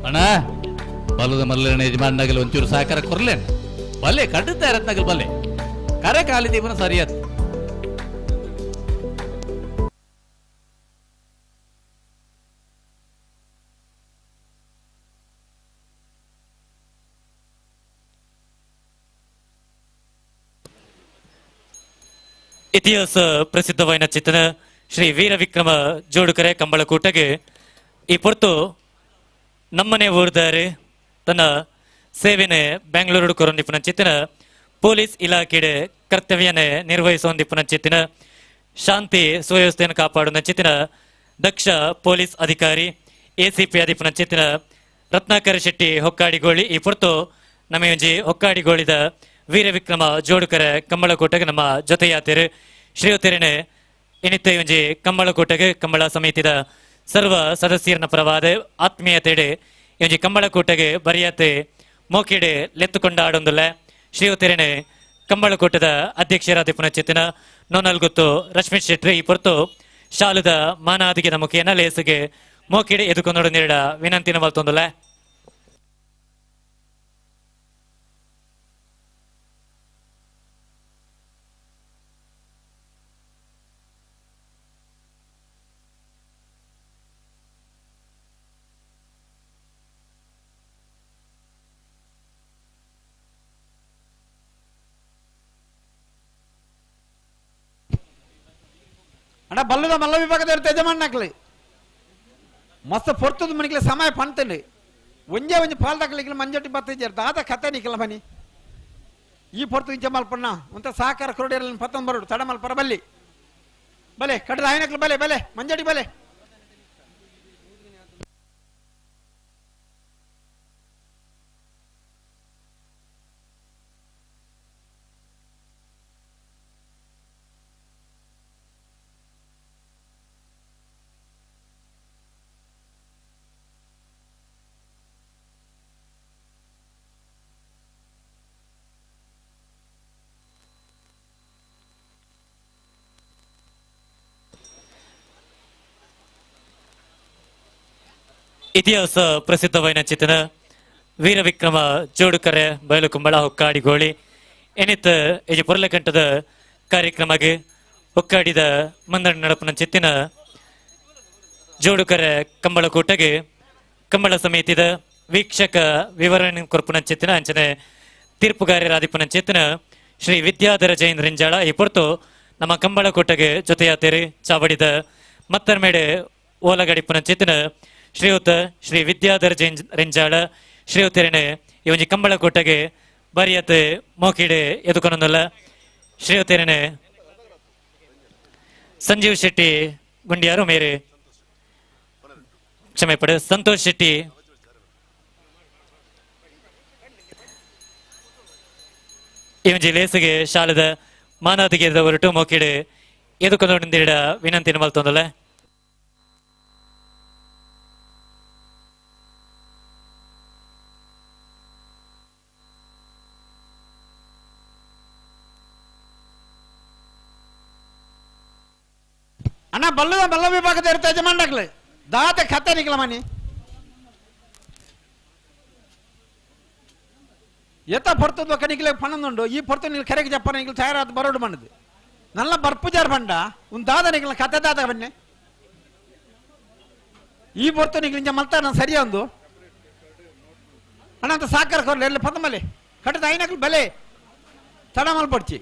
ಅಣ್ಣ ಬಲದ ಮಲ್ಲಣ್ಣ ಯಜಮಾನನಾಗಲಿ ಒಂಚೂರು ಸಹಕಾರ ಕೊರ್ಲೇನು ಬಲ್ಲೆ ಕಡ್ಡುತ್ತಾ ರತ್ನಗಲ್ ಬಲ್ಲೆ ಕರೆ ಕಾಲಿ ದೀಪನ ಸರಿಯಾದ. ಇತಿಹಾಸ ಪ್ರಸಿದ್ಧವಾದ ಚಿತ್ತನ ಶ್ರೀ ವೀರ ವಿಕ್ರಮ ಜೋಡುಕರೆ ಕಂಬಳಕೂಟಗೆ ಈ ಪೊರ್ತು ನಮ್ಮನೆ ಊರ್ದಾರೆ ತನ್ನ ಸೇವೆನೆ ಬೆಂಗಳೂರು ಕೊರೊಂದಿಪ್ಪನ ಚಿತ್ತಿನ ಪೊಲೀಸ್ ಇಲಾಖೆಡೆ ಕರ್ತವ್ಯನೆ ನಿರ್ವಹಿಸುವಂದಿಪ್ಪನ ಚಿತ್ತಿನ ಶಾಂತಿ ಸುವ್ಯವಸ್ಥೆಯನ್ನು ಕಾಪಾಡುವ ಚಿತ್ತಿನ ದಕ್ಷ ಪೊಲೀಸ್ ಅಧಿಕಾರಿ ಎಸಿಪಿ ಅಧಿಪನ ಚಿತ್ತಿನ ರತ್ನಾಕರ ಶೆಟ್ಟಿ ಹೊಕ್ಕಾಡಿಗೋಳಿ ಈ ಪೊರ್ತು ನಮ್ಮ ಒಂಜಿ ಹೊಕ್ಕಾಡಿಗೋಳಿದ ವೀರ ವಿಕ್ರಮ ಜೋಡುಕರೆ ಕಂಬಳಕೋಟೆಗೆ ನಮ್ಮ ಜೊತೆಯಾತಿರು ಶ್ರೀಯುತಿರನೆ ಇನಿತ್ತೆ ಒಂಜಿ ಕಂಬಳಕೋಟೆಗೆ ಕಂಬಳ ಸಮಿತಿದ ಸರ್ವ ಸದಸ್ಯರನ ಪರವಾದ ಆತ್ಮೀಯತೆಡೆ ಒಂಜಿ ಕಂಬಳಕೋಟೆಗೆ ಬರಿಯತೆ ಮೋಕಿಡೆ ಲೆತ್ತುಕೊಂಡಾಡೊಂದುಲ್ಲ ಶ್ರೀಯುತಿರನೆ ಕಂಬಳಕೋಟದ ಅಧ್ಯಕ್ಷರಾದ ಪುನಶ್ಚೇತನ ನೋನಲ್ಗುತ್ತು ರಶ್ಮಿ ಶೆಟ್ಟಿ ಈ ಪೊರ್ತು ಶಾಲದ ಮಾನಾದಿಗೆ ಮುಖೇನ ಲೇಸುಗೆ ಮೋಕಿಡೆ ಎದುಕೊಂಡೋಡು ನೀಡ ವಿನಂತಿನ ಮಲ್ತೊಂದುಲ್ಲ. ಅಣ್ಣ ಬಲ್ಲದ ಮಲ್ಲ ವಿಭಾಗದ ಯಜಮಾನಕ್ಲಿ ಮಸ್ತ್ ಪೊರ್ತದ ಮನಿಕ್ಲೆ ಸಮಯ ಪಣ್ತಂಡು ಒಂಜೇ ಒಂಜಿ ಪಾಲ್ದಾಕ್ಲಿಕ್ಲ ಮಂಜೊಟ್ಟಿ ಬತ್ತಿಜ್ಜಾರ ದಾದ ಕತೆ ನಿಕ್ಲ ಮನಿ ಈ ಪೊರ್ತು ಇಂಚ ಮಲ್ಪಣ್ಣ ಒಂತ ಸಹಕಾರ ಕೊರಡಿರಲಿ ಪತ್ತೊಂದು ಬರೋಡು ತಡ ಮಲ್ಪರ ಬಲ್ಲಿ ಬಲೆ ಕಡದ ಆಯ್ನಕ್ಲು ಬಲೆ ಬಲೆ ಮಂಜೊಟ್ಟಿ ಬಲೆ. ಇತಿಹಾಸ ಪ್ರಸಿದ್ಧವಾದ ಚಿತ್ತನ ವೀರ ವಿಕ್ರಮ ಜೋಡುಕರೆ ಬಯಲುಕುಂಬಳ ಹೊಕ್ಕಾಡಿಗೋಳಿ ಎನಿತ ಇಜಿ ಪೊರ್ಲಕಂಠದ ಕಾರ್ಯಕ್ರಮಗೆ ಹೊಕ್ಕಾಡಿದ ಮಂದಣ್ಣ ನಡಪನ ಚಿತ್ತಿನ ಜೋಡುಕರೆ ಕಂಬಳಕೂಟಗೆ ಕಂಬಳ ಸಮಿತಿದ ವೀಕ್ಷಕ ವಿವರಣೆ ಕೊರ್ಪುನ ಚಿತ್ತಿನ ಅಂಚನೆ ತೀರ್ಪುಗಾರರಾದಿಪುನ ಚಿತ್ತಿನ ಶ್ರೀ ವಿದ್ಯಾಧರ ಜೈನ್ ರಿಂಜಾಳ ಈ ಪೊರ್ತು ನಮ್ಮ ಕಂಬಳಕೂಟಗೆ ಜೊತೆಯಾತೇರಿ ಚಾವಡಿದ ಮತ್ತರ್ಮೇಡೆ ಓಲಗಡಿಪುನ ಚಿತ್ತಿನ ಶ್ರೀಯುತ ಶ್ರೀ ವಿದ್ಯಾಧರ ಜೈನ್ ರಿಂಜಾಳ ಶ್ರೀಯುತರೇನೆ ಈ ಒಂಜಿ ಕಂಬಳಕೋಟೆಗೆ ಬರಿಯತೆ ಮೋಕಿಡೆ ಎದುಕೊನೊಂದಲ್ಲ ಶ್ರೀಯುತರೇನೆ ಸಂಜೀವ್ ಶೆಟ್ಟಿ ಗುಂಡಿಯಾರು ಮೇರೆ ಕ್ಷಮೆ ಪಡೆ ಸಂತೋಷ್ ಶೆಟ್ಟಿ ಈ ಒಂಜಿ ಲೇಸಿಗೆ ಶಾಲೆದ ಮಾನಾದಿಗೆದ ಹೊರಟು ಮೋಕಿಡು ಎದುಕೊಂಡ ವಿನಂತಿ ಮಲ್ತೊಂದಲೆ. ಅಣ್ಣ ಬಲ್ಲದ ಬಲ್ಲ ವಿಭಾಗದ ಇರುತ್ತೆ ಯಜಮಾನ್ರಾಗ್ಲಿ ದಾತ ಕತೆ ನಿಕ್ಲ ಮನಿ ಎತ್ತ ಪೊರ್ತದ ಒಕ್ಕ ನಿಕ್ಲೆ ಪಣಂದುಂಡು ಈ ಪೊರ್ತು ನೀವು ಕೆರೆಗೆ ಜಪ್ಪನ ನಿಕ್ಲು ತಯಾರಾದ ಬರೋಡು ಮಣ್ಣದು ನಲ್ಲ ಬರ್ಪುಜಾರ್ ಬಂಡ ಒಂದು ದಾದ ನಿಕ್ಲ ಕತೆ ದಾದ ಬನ್ನಿ ಈ ಪೊರ್ತು ನಿಕ್ಲು ಇಂಚ ಮಲ್ತ ನಾನು ಸರಿಯ ಒಂದು ಅಣ್ಣ ಅಂತ ಸಾಕರ್ ಕೊರ್ಲಿ ಎಲ್ಲಿ ಪದಮಲೆ ಕಟ್ಟದ ಐನಕ್ಲು ಬೆಲೆ ತಡ ಮಲ್ಪಡ್ಚಿ.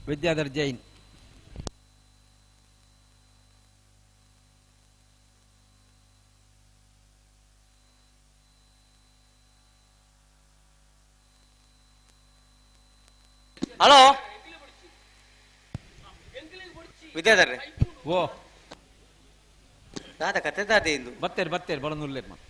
ವಿದ್ಯಾಧರ್ ಜೈನ್. ಹಲೋ ವಿದ್ಯಾಧರ್ ಓ ದಾದ ಕತೆ ದಾದೆ ಇಂದು ಬತ್ತೇರಿ ಬತ್ತೇರಿ ಬಡನುಲ್ಲೇರ್ ಮತ್ತೆ.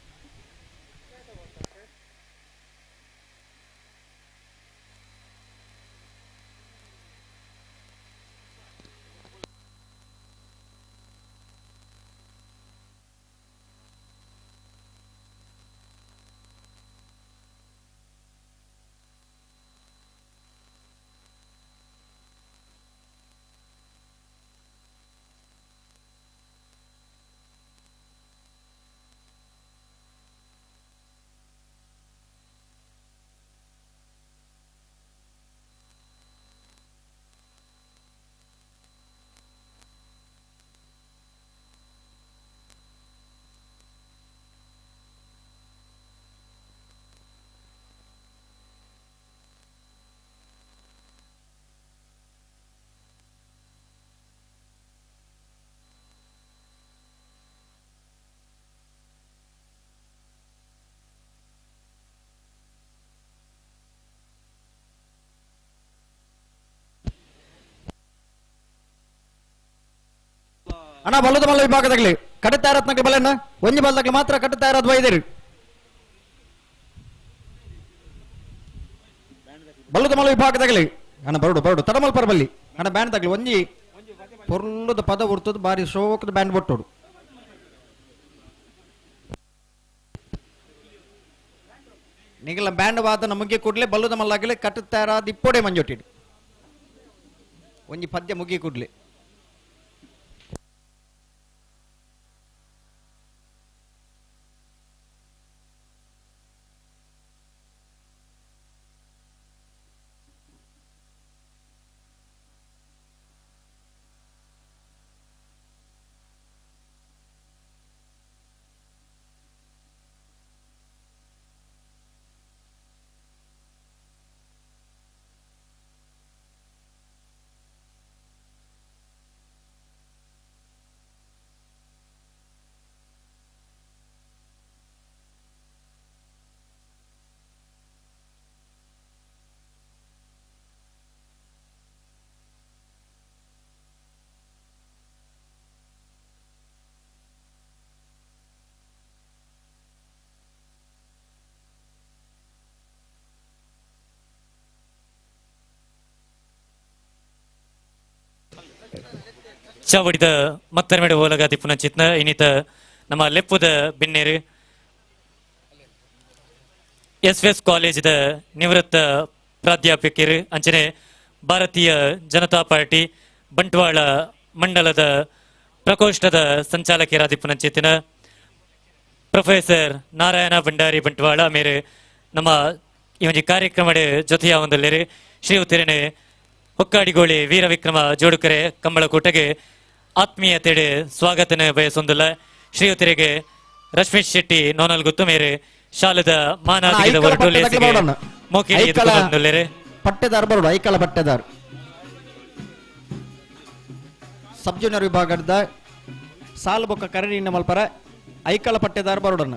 ಅಣ್ಣ ಬಲ್ಲದ ಮಲ್ಲ ವಿಭಾಗದಾಗಲಿ ಕಡೆ ತಯಾರತ್ನಕ್ಕೆ ಬಲಣ್ಣ ಒಂಜಿ ಬಲ್ದಾಗ್ಲಿ ಮಾತ್ರ ಕಟ್ಟ ತಯಾರಾದ ಬೈದಿರಿ ಬಲ್ಲದ ಮಲ್ಲ ವಿಭಾಗದಾಗಲಿ ಅಣ್ಣ ಬರಡು ಬರಡು ತಡಮಲ್ಪರ ಬಲ್ಲಿ ಅಣ್ಣ ಬ್ಯಾಂಡ್ ತಗಲಿ ಒಂಜಿ ಪೊರ್ಲದ ಪದ ಉರ್ತದ ಬಾರಿ ಶೋಕದ ಬ್ಯಾಂಡ್ ಬೊಟ್ಟೋಡು ನಿಗಲ ಬ್ಯಾಂಡ್ ವಾದನ ಮುಗಿ ಕೂಡ್ಲೆ ಬಲ್ಲದ ಮಲ್ಲಾಗಲಿ ಕಟ್ಟು ತಯಾರಾದ ಇಪ್ಪೋಡೆ ಮಂಜೊಟ್ಟಿಡು ಒಂಜಿ ಪದ್ಯ ಮುಗಿ ಕೂಡ್ಲೆ ಚಾವಡಿದ ಮತ್ತರ್ಮೆಡೆ ಓಲಗಾತಿ ಪುನಚಿತ್ನ ಇನ್ನಿತ ನಮ್ಮ ಲೆಪ್ಪುದ ಬಿನ್ನೇರು ಎಸ್ ಎಸ್ ಕಾಲೇಜಿದ ನಿವೃತ್ತ ಪ್ರಾಧ್ಯಾಪಕರು ಅಂಚನೆ ಭಾರತೀಯ ಜನತಾ ಪಾರ್ಟಿ ಬಂಟ್ವಾಳ ಮಂಡಲದ ಪ್ರಕೋಷ್ಠದ ಸಂಚಾಲಕರಾದಿ ಪುನಂಚಿತ್ತಿನ ಪ್ರೊಫೆಸರ್ ನಾರಾಯಣ ಭಂಡಾರಿ ಬಂಟ್ವಾಳ ಮೇರೆ ನಮ್ಮ ಈ ಒಂದು ಕಾರ್ಯಕ್ರಮದ ಜೊತೆಯ ಒಂದಲ್ಲೇರು ಶ್ರೀ ಉತ್ತಿರನೆ ಹೊಕ್ಕಾಡಿಗೋಳಿ ವೀರವಿಕ್ರಮ ಜೋಡುಕರೆ ಕಂಬಳಕೂಟಗೆ ಆತ್ಮೀಯತೆಡೆ ಸ್ವಾಗತನ ಬಯಸೊಂದುಲ್ಲ ಶ್ರೀಯುತರಿಗೆ ರಶ್ಮಿತ್ ಶೆಟ್ಟಿ ನೋನಲ್ ಗುತ್ತು ಮೇರೆ ಶಾಲದ ಮಾನಾದಿಗದ ಹೊರಟು ಲೇಸಿಗೆ ಮೋಕಿಡಿ ಎದುರು ಪಟ್ಟೆದಾರ್ ಬರೋಡು ಐಕಳ ಪಟ್ಟೆದಾರ್ ಸಬ್ ಜೂನಿಯರ್ ವಿಭಾಗದ ಸಾಲು ಬೊಕ್ಕ ಕರಡಿನ ಮಲ್ಪರ ಐಕಳ ಪಟ್ಟೆದಾರ್ ಬರೋಡನ್ನ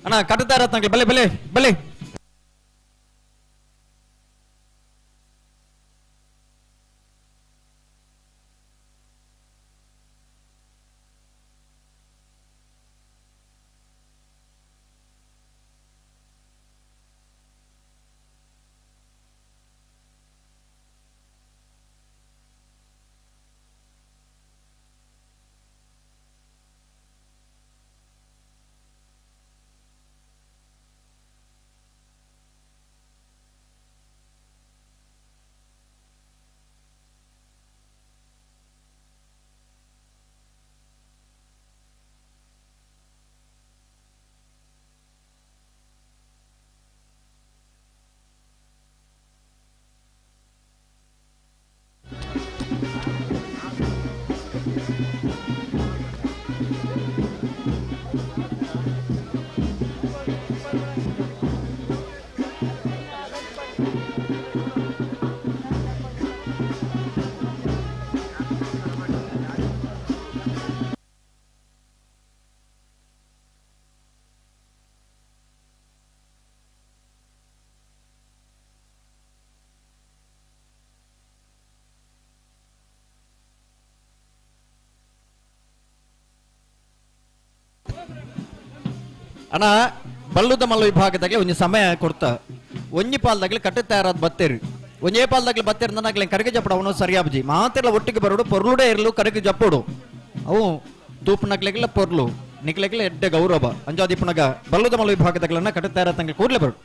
ಅಣ್ಣ ಕಟ್ಟುತ್ತಾರ ಬಲೆ ಬಲೆ ಬಲೆ. ಅಣ್ಣ ಬಲ್ಲುದ ಮಲ್ಲ ವಿಭಾಗದಾಗಲೇ ಒಂಜಿ ಸಮಯ ಕೊಡ್ತ ಒಂಜಿ ಪಾಲ್ದಾಗಲೇ ಕಟ್ಟೆ ತಯಾರಾದ ಬತ್ತೇರಿ ಒಂಜೇ ಪಾಲ್ದಾಗಲೇ ಬತ್ತೇರಿ ನನಗ್ಲೆ ಕರಗೆ ಜಪ್ಪಡು ಅವನು ಸರಿಯಾಬಜಿ ಮಾತೆಲ್ಲ ಒಟ್ಟಿಗೆ ಬರೋಡು ಪೊರ್ಲುಡೇ ಇರಲು ಕರಗೆ ಜಪ್ಪಡು ಅವು ತೂಪನಗ್ಲೆಗೆಲ್ಲ ಪೊರ್ಲು ನಿಕ್ಲೆಗೆಲ್ಲ ಎಡ್ಡೆ ಗೌರವ ಅಂಜಾದಿಪ್ಪನಗ ಬಲ್ಲುದ ಮಲ್ಲ ವಿಭಾಗದಾಗಲನ್ನ ಕಟ್ಟೆ ತಯಾರಾದಂಗೆ ಕೂಡಲೇ ಬರೋಡು.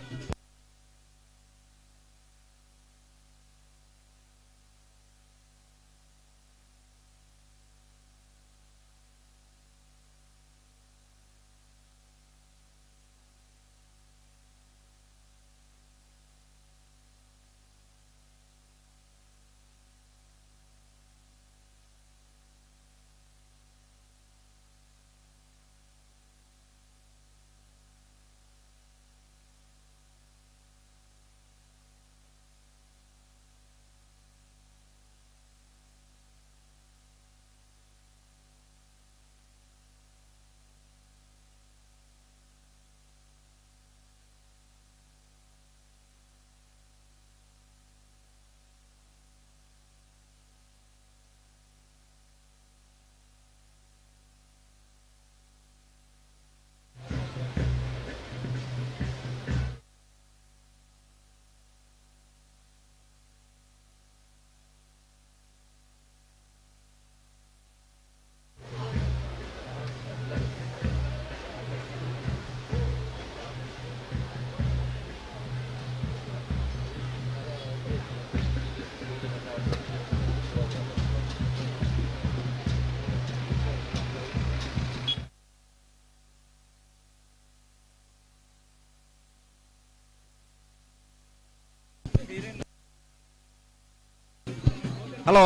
ಹಲೋ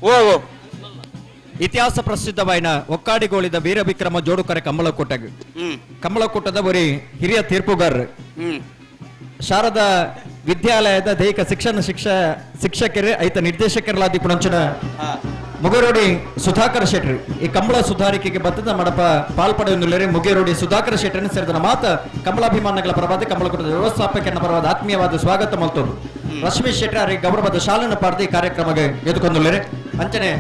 ಓ ಓ ಇತಿಹಾಸ ಪ್ರಸಿದ್ಧವಾಯಿನ ಒಕ್ಕಾಡಿಗೋಳಿದ ವೀರವಿಕ್ರಮ ಜೋಡುಕರೆ ಕಮ್ಮಲಕೋಟೆಗೆ ಕಮ್ಮಲಕೋಟದ ಒರಿ ಹಿರಿಯ ತೀರ್ಪುಗಾರರು ಶಾರದಾ ವಿದ್ಯಾಲಯದ ದೈಹಿಕ ಶಿಕ್ಷಣ ಶಿಕ್ಷಕರೇ ಐತ ನಿರ್ದೇಶಕರಲಾದಿ ಪುಣಂಚನ ಮುಗೇರೋಡಿ ಸುಧಾಕರ್ ಶೆಟ್ಟಿ ಈ ಕಂಬಳ ಸುಧಾರಿಕೆಗೆ ಬತ್ತದ ಮಡಪ ಪಾಲ್ಪಡೆಯೊಂದುಳ್ಳರೆ ಮುಗೇರೋಡಿ ಸುಧಾಕರ್ ಶೆಟ್ಟರನ್ನು ಸೇರಿದ ಮಾತ ಕಮಲಾಭಿಮಾನಗಳ ಪರವಾದ ಕಮಲಕೂಟದ ವ್ಯವಸ್ಥಾಪಕರ ಪರವಾದ ಆತ್ಮೀಯವಾದ ಸ್ವಾಗತ ಮಲ್ತೋರು ರಶ್ಮಿ ಶೆಟ್ಟಿ ಅವರಿಗೆ ಗೌರವದ ಶಾಲನ್ನು ಪಾಡ್ದು ಈ ಕಾರ್ಯಕ್ರಮಕ್ಕೆ ಎದುಕೊಂದುಳ್ಳರೆ. ಅಂಚನೆ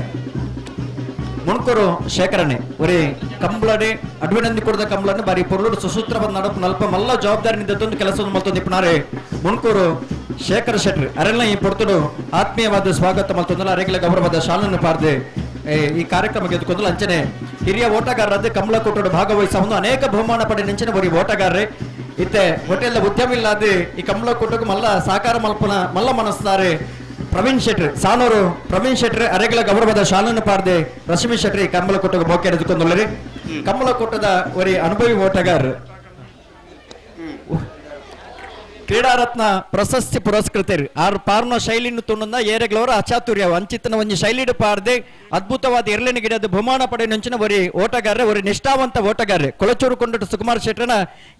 ಮುಣ್ಕೂರು ಶೇಖರಣೆ ಒರಿ ಕಂಬಳಡೆ ಅಡ್ವಿನಂದಿ ಕೊಡದ ಕಂಬಳನ್ನು ಬಾರಿ ಪೊರ್ಲುಡು ಸುಸೂತ್ರ ಬಂದ ನಡಪು ನಲ್ಪ ಮಲ್ಲ ಜವಾಬ್ದಾರಿ ನಿಂದೊಂದು ಕೆಲಸ ಮಲ್ತೊಂದು ಇಪ್ಪನಾರೆ ಮುಣ್ಕೂರು ಶೇಖರ್ ಶೆಟ್ಟಿ ಅರೆಲ್ಲ ಈ ಪೊರ್ತುಡು ಆತ್ಮೀಯವಾದ ಸ್ವಾಗತ ಮಲ್ತೊಂದಲ್ಲ ಅರೆಗಳ ಗೌರವದ ಶಾಲನ್ನು ಪಾರ್ದೆ ಈ ಕಾರ್ಯಕ್ರಮಕ್ಕೆ ಎದುಕೊಂದಲ್ಲ. ಅಂಚನೆ ಹಿರಿಯ ಓಟಗಾರರಾದ ಕಮಲಕೋಟೋಡು ಭಾಗವಹಿಸವನ್ನು ಅನೇಕ ಬಹುಮಾನ ಪಡೆದ ಒರಿ ಓಟಗಾರರೇ ಇತ್ತೆ ಹೋಟೆಲ್ ಉದ್ಯಮ ಇಲ್ಲಾದೆ ಈ ಕಮಲಕೋಟకు ಮಲ್ಲ ಸಾಕಾರ ಮಲ್ಪನ ಮಲ್ಲ ಮನಸ್ತಾರೆ ಪ್ರವೀಣ್ ಶೆಟ್ಟಿ ಸಾನೂರು ಪ್ರವೀಣ್ ಶೆಟ್ಟಿ ಅರೆಗಳ ಗೌರವದ ಶಾಲನ್ನು ಪಾರ್ದೆ ರಶ್ಮಿ ಶೆಟ್ಟಿ ಕಮಲಕೋಟకు ಬೋಕೆ ಎದುಕೊಂದುಳ್ಳರಿ. ಕಮಲಕೋಟದ ಒರಿ ಅನುಭವಿ ಓಟಗಾರ ಕ್ರೀಡಾರತ್ನ ಪ್ರಶಸ್ತಿ ಪುರಸ್ಕೃತರು ಆರು ಪಾರ್ನ ಶೈಲಿನ ತುಂಡನ್ನ ಏರೆಗಳವರ ಅಚಾತುರ್ಯ ಅಂಚಿತನ ಒಂಜಿ ಶೈಲಿಡು ಪಾರ್ದೆ ಅದ್ಭುತವಾದ ಎರಳನೆ ಗಿಡದ ಬಹುಮಾನ ಪಡೆಯಂಚಿನ ಒರಿ ಓಟಗಾರ ಒರಿ ನಿಷ್ಠಾವಂತ ಓಟಗಾರರು ಕೊಳಚೂರು ಕೊಂಡಟ ಸುಕುಮಾರ್ ಶೆಟ್ಟರನ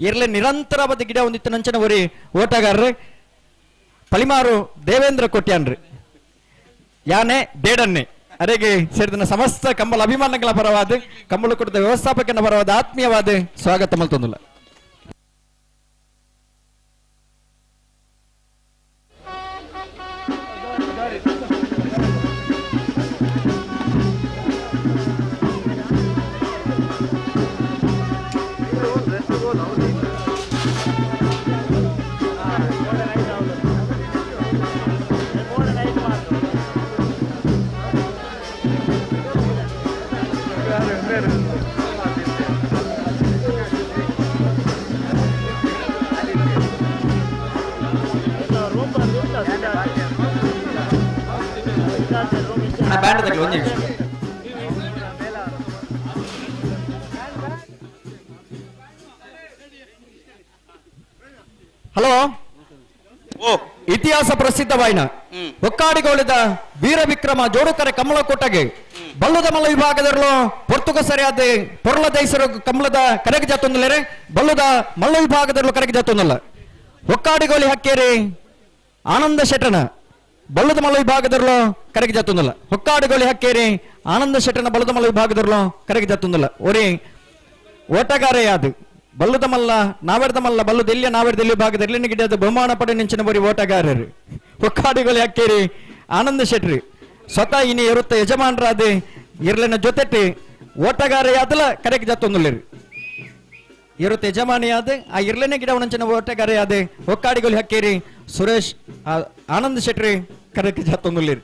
ಎರಳೆ ನಿರಂತರವಾದ ಗಿಡ ಹೊಂದಿತ್ತನಂಚಿನ ಒರಿ ಓಟಗಾರರು ಪಲಿಮಾರು ದೇವೇಂದ್ರ ಕೊಟ್ಯಾನ್ರಿ ಯಾನೆ ದೇಡನ್ನೆ ಅರೆಗೆ ಸೇರಿದ ಸಮಸ್ತ ಕಂಬಳ ಅಭಿಮಾನಗಳ ಪರವಾದ ಕಂಬಳಕೂಟದ ವ್ಯವಸ್ಥಾಪಕನ ಪರವಾದ ಆತ್ಮೀಯವಾದ ಸ್ವಾಗತ ಮಲ್ತೊಂದುಲ್ಲ. ಬ್ಯಾಂಡ್ ತಗಲಿ ಒಂದು ನಿಮಿಷ. ಹಲೋ, ಇತಿಹಾಸ ಪ್ರಸಿದ್ಧವಾಯಿನ ಹೊಕ್ಕಾಡಿಗೋಳಿದ ವೀರ ವಿಕ್ರಮ ಜೋಡುಕರೆ ಕಮಲಕೋಟೆಗೆ ಬಲ್ಲದ ಮಲ್ಲ ವಿಭಾಗದಲ್ಲೂ ಪೊರ್ತುಗ ಸರಿಯಾದ ಪೊರ್ಲ ದೈಸರು ಕಮಲದ ಕರೆಗೆ ಜಾತೊಂದಿಲ್ಲರೆ ಬಲ್ಲದ ಮಲ್ಲ ವಿಭಾಗದಲ್ಲೂ ಕರೆಗೆ ಜಾತೊಂದಿಲ್ಲ. ಹೊಕ್ಕಾಡಿಗೋಲಿ ಹಕ್ಕೇರಿ ಆನಂದ ಶೆಟ್ಟನ ಬಲ್ಲದ ಮಲ್ಲ ವಿಭಾಗದಲ್ಲೂ ಕರೆಗೆ ಜಾತೊಂದಿಲ್ಲ. ಹೊಕ್ಕಾಡಿಗೋಲಿ ಹಕ್ಕೇರಿ ಆನಂದ ಶೆಟ್ಟನ ಬಲ್ಲದ ಮಲ್ಲ ವಿಭಾಗದಲ್ಲೂ ಕರೆಗೆ ಜಾತೊಂದಿಲ್ಲ. ಒರಿ ಓಟಗಾರೆಯಾದು ಬಲ್ಲದ ಮಲ್ಲ ನಾವೆರ್ದ ಮಲ್ಲ ಬಲ್ಲದೆಲ್ಲಿಯ ನಾವೆರ್ದೆಲ್ಲಿ ಭಾಗದ ಎಲ್ಲಿನ ಗಿಡದ ಬಹುಮಾನ ಪಡೆ ನಿಂಚಿನ ಬರಿ ಓಟಗಾರರು ಹೊಕ್ಕಾಡಿಗಳು ಹಕ್ಕೇರಿ ಆನಂದ ಶೆಟ್ರಿ ಸ್ವತಃ ಇನಿ ಇರುತ್ತ ಯಜಮಾನರಾದೆ ಇರ್ಲಿನ ಜೊತೆಟಿ ಓಟಗಾರೆಯಾದಲ ಕರೆಗೆ ಜಾತೊಂದುಲ್ಲಿರಿ. ಇರುತ್ತ ಯಜಮಾನಿಯಾದ ಆ ಇರ್ಲಿನ ಗಿಡ ಒಂಚಿನ ಓಟಗಾರೆಯಾದೆ ಹೊಕ್ಕಾಡಿಗಳು ಹಕ್ಕೇರಿ ಸುರೇಶ್ ಆನಂದ ಶೆಟ್ರಿ ಕರೆಗೆ ಜಾತೊಂದುಲ್ಲಿರಿ.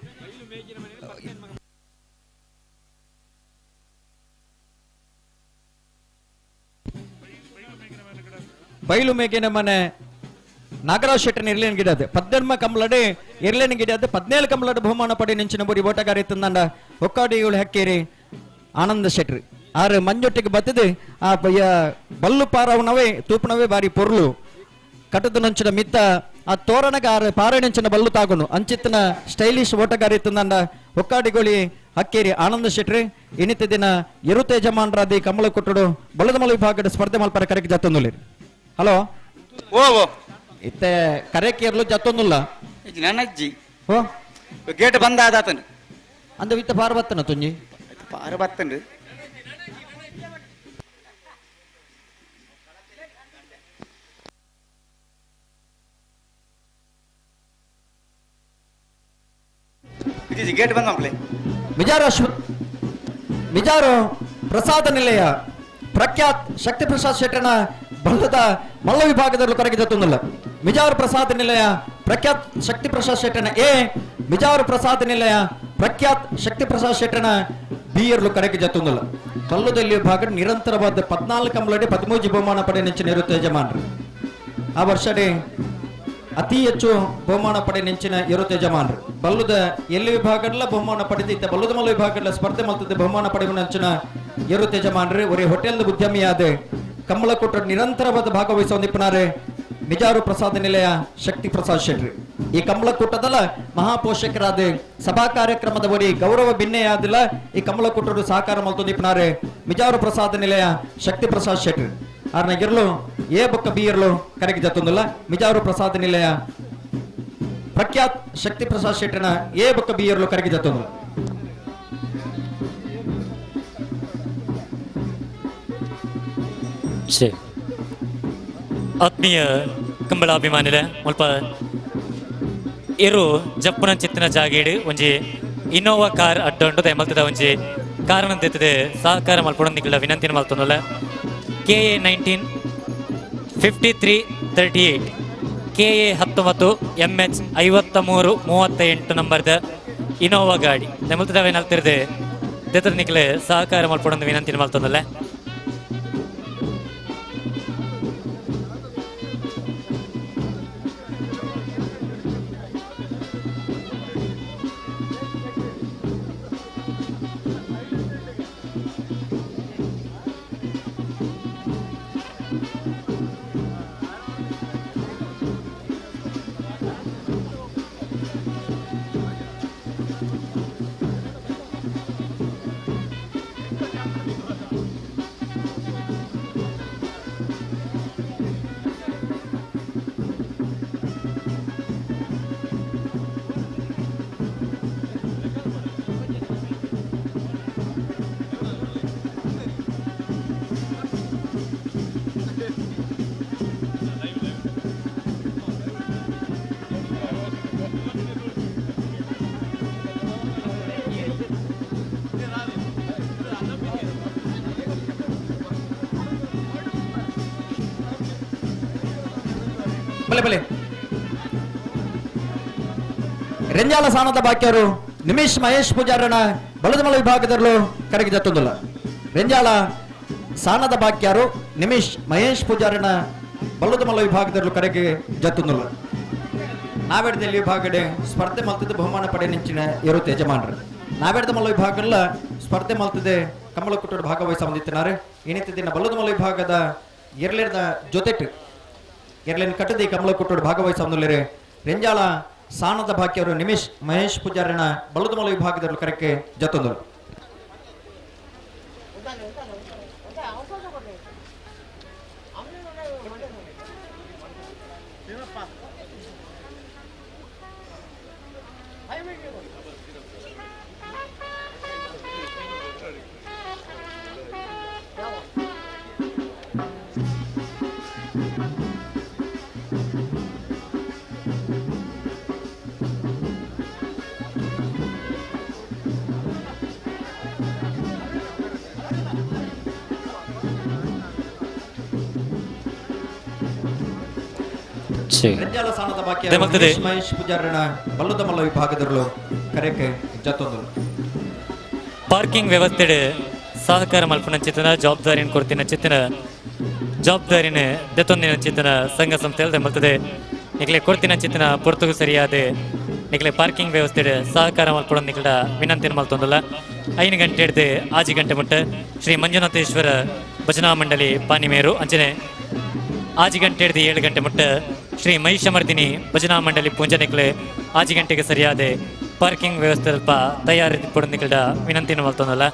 ಬೈಲು ಮೇಗಿನ ಮನೆ ನಾಗರಾಜ್ ಶೆಟ್ಟನ ಇರ್ಲೇನ್ ಗಿಡದ ಪದ್ದೆನ್ಮ ಕಮಲಡೆ ಇರ್ಲೇನ್ ಗಿಡದ 17 ಕಮಲಡೆ ಬಹುಮಾನ ಪಡೆ ನಿಂಚಿನ ಬರಿ ಓಟಗಾರ ಇತ್ತಂದ ಹೊಕ್ಕಾಡಿಗಳು ಹಕ್ಕೇರಿ ಆನಂದ ಶೆಟ್ರಿ ಆರು ಮಂಜೊಟ್ಟಿಗೆ ಬತ್ತದೆ ಆ ಬಲ್ಲು ಪಾರವನವೇ ತೂಪನವೇ ಬಾರಿ ಪೊರ್ಲು ಕಟದ ನಂಚಿನ ಮಿತ್ತ ಆ ತೋರಣಗ ಆರು ಪಾರ ನಂಚಿನ ಬಲ್ಲು ತಾಗುನು ಅಂಚಿತ್ತನ ಸ್ಟೈಲಿಶ್ ಓಟಗಾರ ಇತ್ತಂದ ಹೊಕ್ಕಾಡಿಗೋಳಿ ಹಕ್ಕೇರಿ ಆನಂದ ಶೆಟ್ರಿ ಇನ್ನಿತ ದಿನ ಎರುತ ಯಜಮಾನರಾದಿ ಕಮಲ ಕೊಟ್ಟಡು ಬಲ್ಲದ ಮಲ ವಿಭಾಗದ ಸ್ಪರ್ಧೆ ಮಲ್ಪರ ಕರೆಗೆ ಜಾತೊಂದುಲಿ. ಹಲೋ, ಓ ಓ ಇತ್ತೆ ಕರೆಕೇರ್ಲು ಜತ್ತೊಂದುಲ್ಲ ನನ್ನ ಅಜ್ಜಿ ಓ ಗೇಟ್ ಬಂದ ಆದಾತನು ಅಂದ ವಿತ್ತ ಪಾರ ಬತ್ತನ ತುಂಜಿ ಪಾರ ಬತ್ತನ್ರಿ. ಗೇಟ್ ಬಂದ ಮಕ್ಕಳೇ. ಮಿಜಾರು ಪ್ರಸಾದ ನಿಲಯ ಪ್ರಖ್ಯಾತ್ ಶಕ್ತಿ ಪ್ರಸಾದ್ ಶೆಟ್ಟನ ಬಲ್ಲದ ಮಲ್ಲ ವಿಭಾಗದಲ್ಲೂ ಕರೆಗೆ ಜೊತ್ತೊಂದಿಲ್ಲ. ಮಿಜಾರು ಪ್ರಸಾದ ನಿಲಯ ಪ್ರಖ್ಯಾತ್ ಶಕ್ತಿ ಪ್ರಸಾದ್ ಶೆಟ್ಟನ ಎ ಮಿಜಾರು ಪ್ರಸಾದ ನಿಲಯ ಪ್ರಖ್ಯಾತ್ ಶಕ್ತಿ ಪ್ರಸಾದ್ ಶೆಟ್ಟನ ಬಿ ಎರ್ಲು ಕರೆಗೆ ಜೊತ್ತೊಂದಿಲ್ಲ. ಬಲ್ಲದಲ್ಲಿ ವಿಭಾಗ ನಿರಂತರವಾದ 14 ಕಂಬಲಡಿ 13 ಬಹುಮಾನ ಪಡೆ ನೆಂಚಿನ ಇರುತ್ತೆ ಯಜಮಾನರು. ಆ ವರ್ಷಡಿ ಅತಿ ಹೆಚ್ಚು ಬಹುಮಾನ ಪಡೆ ನೆಂಚಿನ ಇರುತ್ತೆ ಯಜಮಾನರು. ಬಲ್ಲದ ಎಲ್ಲಿ ವಿಭಾಗದಲ್ಲ ಬಹುಮಾನ ಪಡೆದಿದ್ದ ಬಲ್ಲದ ಮಲ್ಲ ವಿಭಾಗದಲ್ಲ ಸ್ಪರ್ಧೆ ಮಲ್ತದ ಬಹುಮಾನ ಪಡೆಯುವ ನೆಂಚಿನ ಇರುತ್ತೆ ಯಜಮಾನರು. ಒರೇ ಹೋಟೆಲ್ ಉದ್ಯಮಿಯಾದ ಕಮಲಕೋಟ ನಿರಂತರವಾದ ಭಾಗವಹಿಸುವ ನಿಪುಣರೇ ಮಿಜಾರು ಪ್ರಸಾದ ನಿಲಯ ಶಕ್ತಿ ಪ್ರಸಾದ್ ಶೆಟ್ರಿ. ಈ ಕಮಲಕೂಟದಲ್ಲ ಮಹಾಪೋಷಕರಾದ ಸಭಾ ಕಾರ್ಯಕ್ರಮದ ಬರಿ ಗೌರವ ಭಿನ್ನೆಯಾದಿಲ್ಲ ಈ ಕಮಲಕೂಟರು ಸಹಕಾರ ಮಲ್ತು ನಿಪುಣರೇ ಮಿಜಾರು ಪ್ರಸಾದ ನಿಲಯ ಶಕ್ತಿ ಪ್ರಸಾದ್ ಶೆಟ್ರಿ. ಆರ್ನಗಿರ್ಲು ಎ ಬೊಕ್ಕ ಬಿ ಇರ್ಲು ಕರೆಗೆ ಜತ್ತೊಂದಿಲ್ಲ. ಮಿಜಾರು ಪ್ರಸಾದ ನಿಲಯ ಪ್ರಖ್ಯಾತ್ ಶಕ್ತಿ ಪ್ರಸಾದ್ ಶೆಟ್ಟನ ಎ ಬೊಕ್ಕ ಬಿ ಇರ್ಲು ಕರೆಗೆ ಜತ್ತೊಂದಿಲ್ಲ. ಆತ್ಮೀಯ ಕಂಬಳಾಭಿಮಾನಿಲೆ ಮುಲ್ಪ ಇರು ಜಪ್ಪುನ ಚಿತ್ತಿನ ಜಾಗೀಡು ಒಂಜಿ ಇನ್ನೋವಾ ಕಾರ್ ಅಡ್ಡೊಂಡು ದಯಮಲ್ತದ ಒಂಜಿ ಕಾರಣ ತೆತ್ತದೆ ಸಹಕಾರ ಮಲ್ಪೊಡೊಂದಿಗಳ ವಿನಂತಿನ ಮಲ್ತೊಂದುಲ್ಲ. KA 19 53 38 KA 19 MH 53 38 ನಂಬರ್ದ Innova ಗಾಡಿ ದಯಮಲ್ತದ ಏನಲ್ತಿರದೆ ದೆತರ ನಿಕ್ಲೆ ಸಹಕಾರ ಮಲ್ಪೊಡೊಂದು ವಿನಂತಿನ ಮಲ್ತೊಂದುಲ್ಲ. ಬಲೆ ಬಲೆ ರೆಂಜಾಲ ಸಾನದ ಬಾಕಿಯವರು ನಿಮಿಷ್ ಮಹೇಶ್ ಪೂಜಾರನ ಬಲದಮಲ ವಿಭಾಗದಲ್ಲೂ ಕರೆಗೆ ಜತ್ತೊಂದಿಲ್ಲ. ರೆಂಜಾಲ ಸಾನದ ಬಾಕ್ಯಾರು ನಿಮಿಷ್ ಮಹೇಶ್ ಪೂಜಾರನ ಬಲ್ಲದಮಲ್ಲ ವಿಭಾಗದಲ್ಲೂ ಕರೆಗೆ ಜತ್ತೊಂದಿಲ್ಲ. ನಾವೆಡದಲ್ಲಿ ವಿಭಾಗಡೆ ಸ್ಪರ್ಧೆ ಮಲ್ತದ ಬಹುಮಾನ ಪಡೆ ನಿಂಚಿನ ಇರುತ್ತೆ ಯಜಮಾನರು. ನಾವೆಡದ ಮಲ್ಲ ವಿಭಾಗಲ್ಲ ಸ್ಪರ್ಧೆ ಮಲ್ತದೆ ಕಮಲಕುಟ್ಟರು ಭಾಗವಹಿಸ ಹೊಂದಿತ್ತಿನಾರೆ. ಏನಿತ್ತಿನ ಬಲ್ಲದಮಲ್ಲ ವಿಭಾಗದ ಎರಲೇದ ಜೊತೆಟ್ ಎರಲೇನ ಕಟ್ಟದೆ ಕಮಲಕುಟ್ಟರು ಭಾಗವಹಿಸ ಹೊಂದಲೇರೆ. ರೆಂಜಾಳ ಸಾನದ ಬಾಕಿಯವರು ನಿಮಿಷ್ ಮಹೇಶ್ ಪೂಜಾರನ ಬಲ್ಲದಮಲ್ಲ ವಿಭಾಗದಲ್ಲೂ ಕರೆಕ್ಕೆ ಜತ್ತೊಂದರು. ರೆಂಜಾಲ ಸಾನದ ಬಾಕಿಯವರು ನಿಮಿಷ್ ಮಹೇಶ್ ಪೂಜಾರನ ಬಲ್ಲದಮಲ್ಲ ವಿಭಾಗದಲ್ಲೂ ಕರೆಕ್ಕೆ ಜತ್ತೊಂದರು. ಪಾರ್ಕಿಂಗ್ ವ್ಯವಸ್ಥೆ ಸಹಕಾರ ಮಲ್ಪನ ಚಿತ್ತನ ಜವಾಬ್ದಾರಿಯನ್ನು ಕೊಡ್ತಿನ ಚಿತ್ತನ ಜವಾಬ್ದಾರಿನ ದೆತ್ತೊಂದಿನ ಚಿತ್ತನ ಸಂಘ ಸಂಸ್ಥೆ ಅಲ್ಲದೆ ಮಲ್ತದೆ. ನಿಗಲೆ ಕೊಡ್ತಿನ ಚಿತ್ತನ ಪೊರ್ತುಗು ಸರಿಯಾದ ನಿಗಲೆ ಪಾರ್ಕಿಂಗ್ ವ್ಯವಸ್ಥೆ ಸಹಕಾರ ಮಲ್ಪಡ ನಿಗಲ ವಿನಂತಿನ ಮಲ್ತೊಂದಲ್ಲ. 5 ಗಂಟೆ ಹಿಡಿದು 6 ಗಂಟೆ ಮುಟ್ಟ ಶ್ರೀ ಮಂಜುನಾಥೇಶ್ವರ ಭಜನಾ ಮಂಡಳಿ ಪಾನಿಮೇರು ಅಂಚನೆ 6 ಗಂಟೆ ಹಿಡಿದು 7 ಗಂಟೆ ಮುಟ್ಟ ಶ್ರೀ ಮಹಿಷಮರ್ದಿನಿ ಭಜನಾ ಮಂಡಳಿ ಪೂಂಜನಿಕ್ಲೆ 6 ಗಂಟೆಗೆ ಸರಿಯಾದ ಪಾರ್ಕಿಂಗ್ ವ್ಯವಸ್ಥೆ ಸ್ವಲ್ಪ ತಯಾರಿ ಪೊಡಂದಿಗಳ ವಿನಂತಿನ ಮಲ್ತೊಂದಲ್ಲ.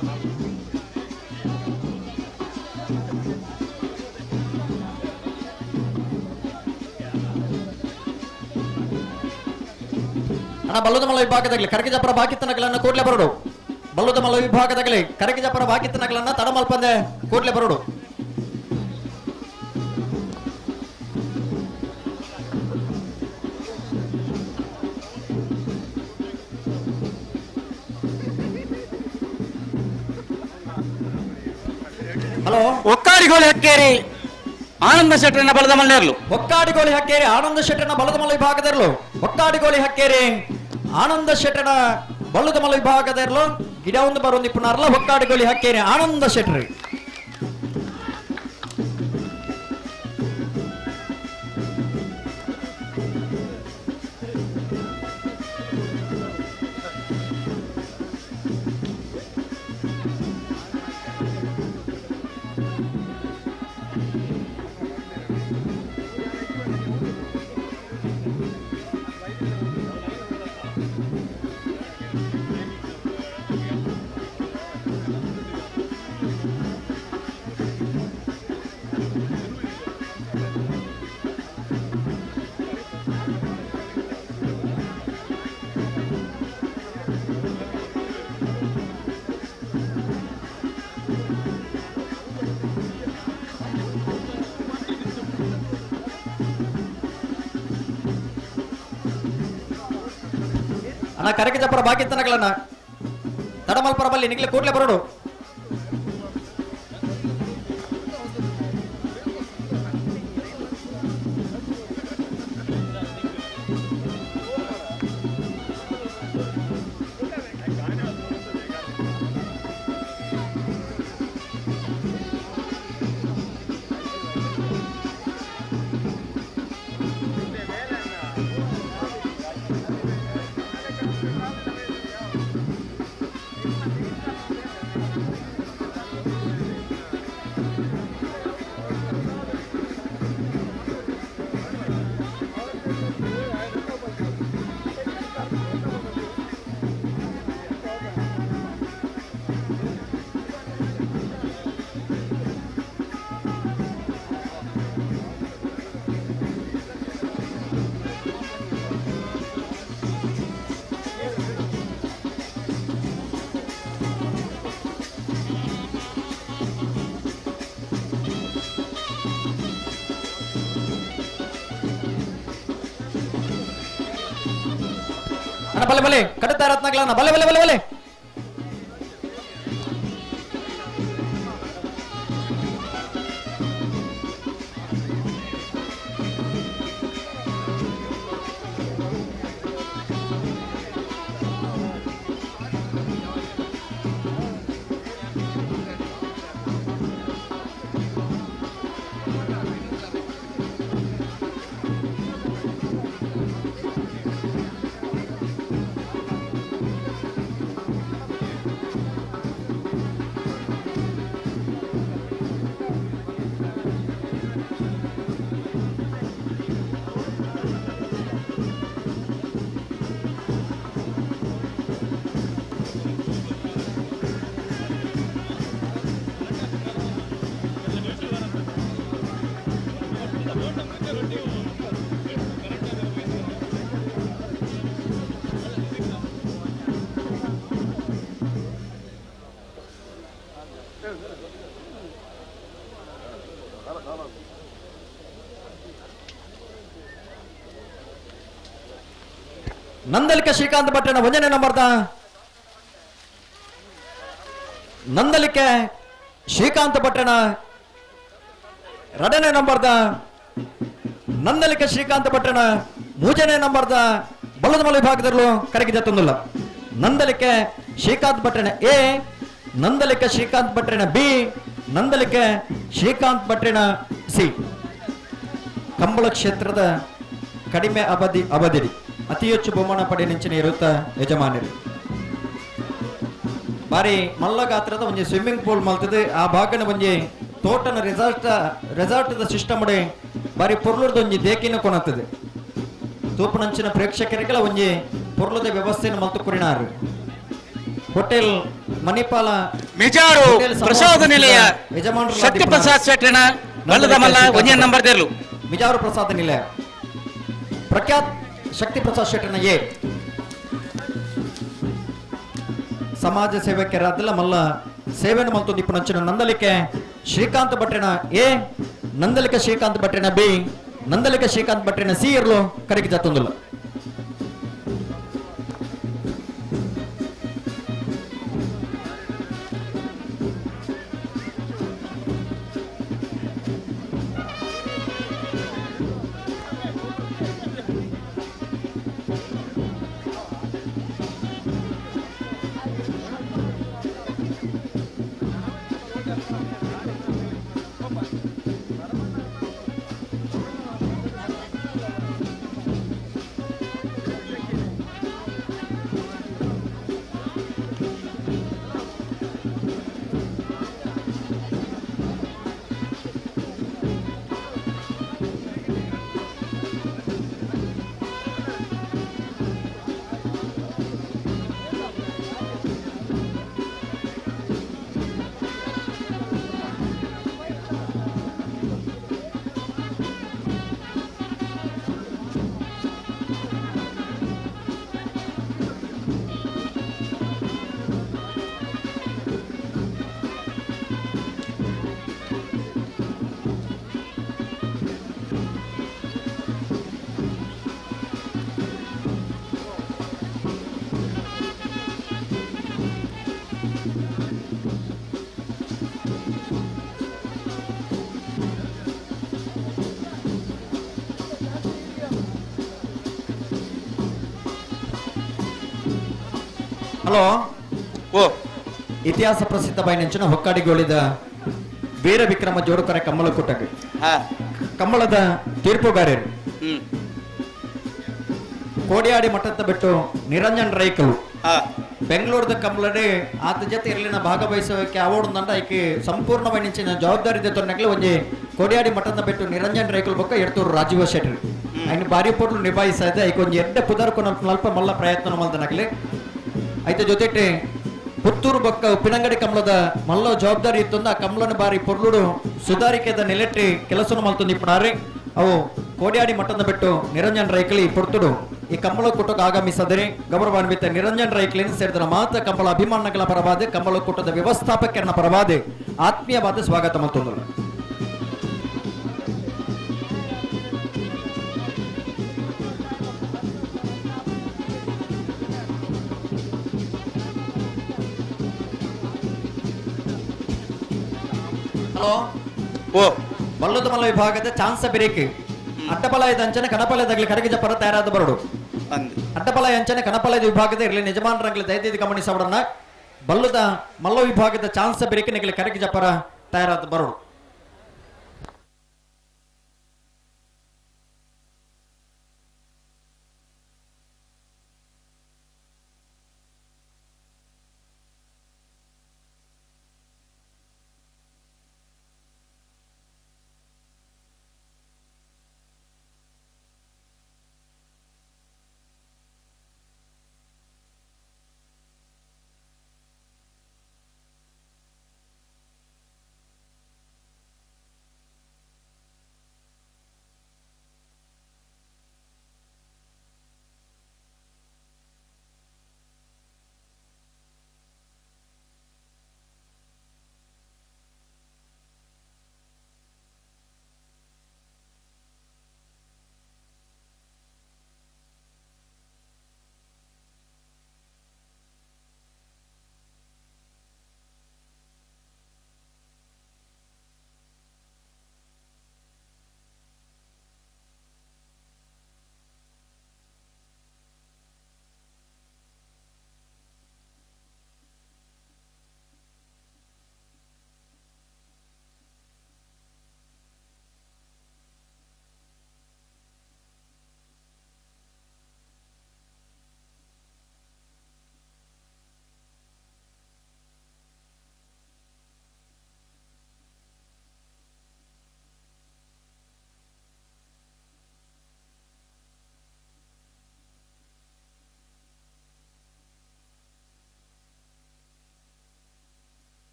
ಅಣ್ಣ ಬಲ್ಲದಮಲ್ಲ ವಿಭಾಗದಾಗಲಿ ಕರಗಿಜಪುರ ಬಾಕಿತ್ತನಗಳನ್ನು ಕೂಡಲೇ ಬರೋಡು. ಬಲ್ಲದಮಲ್ಲ ವಿಭಾಗದಾಗಲಿ ಕರಗಿಜಪುರ ಬಾಕಿತ್ತನಗಳನ್ನು ತಡಮಲ್ಪಂದೆ ಕೂಡಲೇ ಬರೋಡು. ಹಲೋ ಒಕ್ಕಾಡಿಗೋಳಿ ಹಕ್ಕೇರಿ ಆನಂದ ಶೆಟ್ಟರನ್ನ ಬಲದ ಮಲ್ಲೇರ್ಲು. ಒಕ್ಕಾಡಿಗೋಳಿ ಹಕ್ಕೇರಿ ಆನಂದ ಶೆಟ್ಟರನ್ನ ಬಲದ ಮಲ್ಲ ವಿಭಾಗದಿರಲು. ಒಕ್ಕಾಡಿಗೋಳಿ ಹಕ್ಕೇರಿ ಆನಂದ ಶೆಟ್ಟರ ಬಲ್ಲದ ಮಲ್ಲ ವಿಭಾಗದಿರಲು ಗಿಡ ಒಂದು ಬರೋದು ಪುನರ್ಲ ಒಕ್ಕಾಡಿಗೋಳಿ ಹಕ್ಕೇರಿ ಆನಂದ ಶೆಟ್ಟರಿ. ಅಣ್ಣ ಕರಗಿಜಪುರ ಬಾಕಿತ್ತನಗಳನ್ನ ತಡಮಲ್ಪುರ ಬಲ್ಲಿ ನಿಗ್ಲೆ ಕೂಡ್ಲೆ ಬರೋಡು. ಬಲೆ ಬಲೆ ಕಡತ ರತ್ನಗಳನ್ನ ಬಲೆ ಬಲೆ ಬಲೆ ಬಲೆ ನಂದಲಿಕ ಶ್ರೀಕಾಂತ್ ಭಟ್ರನ ಒಂದನೇ ನಂಬರ್ದ ನಂದಲಿಕೆ ಶ್ರೀಕಾಂತ್ ಭಟ್ರನ ಎರಡನೇ ನಂಬರ್ದ ನಂದಲಿಕೆ ಶ್ರೀಕಾಂತ್ ಭಟ್ರನ ಮೂರನೇ ನಂಬರ್ದ ಬಲ್ಲದಮಲ ವಿಭಾಗದಲ್ಲೂ ಕರಗಿ ತಂದಿಲ್ಲ. ನಂದಲಿಕೆ ಶ್ರೀಕಾಂತ್ ಭಟ್ರನ ಎ, ನಂದಲಿಕೆ ಶ್ರೀಕಾಂತ್ ಭಟ್ರನ ಬಿ, ನಂದಲಿಕೆ ಶ್ರೀಕಾಂತ್ ಭಟ್ರನ ಸಿ. ಕಂಬಳ ಕ್ಷೇತ್ರದ ಕಡಿಮೆ ಅವಧಿ ಅತಿ ಹೆಚ್ಚು ಬಹುಮಾನ ಪಡೆಯಲಿಂಚಿನ ಇರುತ್ತ ಯಜಮಾನರು. ಬಾರಿ ಮಲ್ಲ ಗಾತ್ರದ ಒಂಜಿ ಸ್ವಿಮ್ಮಿಂಗ್ ಪೂಲ್ ಮಲ್ತದೆ. ಆ ಭಾಗನ ಒಂಜಿ ತೋಟನ ರೆಸಾರ್ಟ್ ಸಿಸ್ಟಮ್ ಬಾರಿ ಪೊರ್ಲುರ್ದ ಒಂಜಿ ದೇಕಿನ ಕೊಣತ್ತದೆ. ತೂಪನಂಚಿನ ಪ್ರೇಕ್ಷಕರಿಗೆಲ್ಲ ಒಂಜಿ ಪೊರ್ಲದ ವ್ಯವಸ್ಥೆಯನ್ನು ಮಲ್ತು ಕೊರಿನಾರು. ಹೋಟೆಲ್ ಮಣಿಪಾಲ ಮಿಜಾರು ಪ್ರಸಾದ ನಿಲಯ ಯಜಮಾನರು ಶಕ್ತಿ ಪ್ರಸಾದ್ ಶೆಟ್ಟಣ ಬಲ್ಲದ ಮಲ್ಲ ಒಂಜಿ ನಂಬರ್ ದೇರ್ಲು. ಮಿಜಾರು ಪ್ರಸಾದ ನಿಲಯ ಪ್ರಖ್ಯಾತ್ ಶಕ್ತಿ ಪ್ರಸಾದ್ ಶೆಟ್ಟನ ಎ ಸಮಾಜ ಸೇವಕರಾದಲ್ಲ ಮಲ್ಲ ಸೇವೆಯನ್ನು ಮಲ್ತು ನಿಪುಣಂಚಿನ ನಂದಲಿಕೆ ಶ್ರೀಕಾಂತ್ ಭಟ್ರನ ಎ, ನಂದಲಿಕೆ ಶ್ರೀಕಾಂತ್ ಭಟ್ರನ ಬಿ, ನಂದಲಿಕೆ ಶ್ರೀಕಾಂತ್ ಭಟ್ರನ ಸಿ ಇರಲು ಕರೆಗೆ ಜತ್ತೊಂದಿಲ್ಲ. ಹಲೋ ಓ ಇತಿಹಾಸ ಪ್ರಸಿದ್ಧ ಬೈನಂಚಿನ ಹೊಕ್ಕಾಡಿಗೋಳಿದ ವೀರ ವಿಕ್ರಮ ಜೋಡುಕರ ಕಮ್ಮಲ ಕೂಟಕ್ಕೆ ಕಮ್ಮಳದ ತೀರ್ಪುಗಾರರು ಕೋಡಿಯಾಡಿ ಮಠದ ಬಿಟ್ಟು ನಿರಂಜನ್ ರೈಕಲು ಬೆಂಗಳೂರದ ಕಮ್ಮಲಡೆ ಆತ ಜೊತೆ ಇರಲಿನ ಭಾಗವಹಿಸುವಕ್ಕೆ ಅವಾರ್ಡ್ ಐಕೆ ಸಂಪೂರ್ಣ ಬೈನಂಚಿನ ಜವಾಬ್ದಾರಿ ತೊಂದರೆ ಒಂಜಿ ಕೋಡಿಯಾಡಿ ಮಠದ ಬಿಟ್ಟು ನಿರಂಜನ್ ರೈಕಲ್ ಬೊಕ್ಕ ಎಡ್ತೂರು ರಾಜೀವ ಶೆಟ್ಟರ್ ಐನ್ ಬಾರಿ ಪೊರ್ಲು ನಿಭಾಯಿಸ್ತಾ ಇದೆ. ಐಕೆ ಒಂಜಿ ಎಡ್ಡೆ ಪುದರ್ಕು ನಲ್ಪ ಮಲ್ಲ ಪ್ರಯತ್ನ ಮಲ್ದನಾಗಲಿ. ಐತ ಜೊತೆಗೆ ಪುತ್ತೂರು ಬೊಕ್ಕ ಉಪ್ಪಿನಂಗಡಿ ಕಮಲದ ಮಲ್ಲ ಜವಾಬ್ದಾರಿ ಇತ್ತು. ಆ ಕಮಲನ ಬಾರಿ ಪೊರ್ಲುಡು ಸುಧಾರಿಕೆದ ನೆಲೆಟ್ಟಿ ಕೆಲಸನ ಮಲ್ತೊಂದು ಇಪ್ಪಣಾರೆ. ಅವು ಕೋಡಿಯಾಡಿ ಮಠದ ಬಿಟ್ಟು ನಿರಂಜನ್ ರೈಕಲಿ ಪೊರ್ತುಡು ಈ ಕಮ್ಮಳ ಕೂಟಕ್ಕೆ ಆಗಮಿಸದರೆ ಗೌರವಾನ್ವಿತ ನಿರಂಜನ್ ರೈಕಲಿನ ಸೇರಿದ ಮಾತ ಕಮ್ಮಳ ಅಭಿಮಾನಗಳ ಪರವಾದ ಕಮ್ಮಳ ಕೂಟದ ವ್ಯವಸ್ಥಾಪಕರನ್ನ ಪರವಾದ ಆತ್ಮೀಯವಾದ ಸ್ವಾಗತ ಮತ್ತೊಂದು. ಹಲೋ ಓ ಬಲ್ಲದ ಮಲ್ಲ ವಿಭಾಗದ ಚಾನ್ಸ ಬೆರೇಕೆ ಅಡ್ಡಪಲಾಯದ ಅಂಚನೆ ಕಣಪಲಯದಾಗಲಿ ಕರಗಿಜ ಪರ ತಯಾರಾದ ಬರಡು. ಅಡ್ಡಪಲಾಯ ಅಂಚನೆ ಕಣಪಲಯದ ವಿಭಾಗದ ಇರಲಿ ಯಜಮಾನರಂಗಲಿ ದಯದೀದಿ ಗಮನಿಸವಡನ್ನ ಬಲ್ಲದ ಮಲ್ಲ ವಿಭಾಗದ ಚಾನ್ಸ ಬೆರೇಕೆ ನಿಗಲಿ ಕರಗಿಜ ಪರ ತಯಾರಾದ ಬರಡು.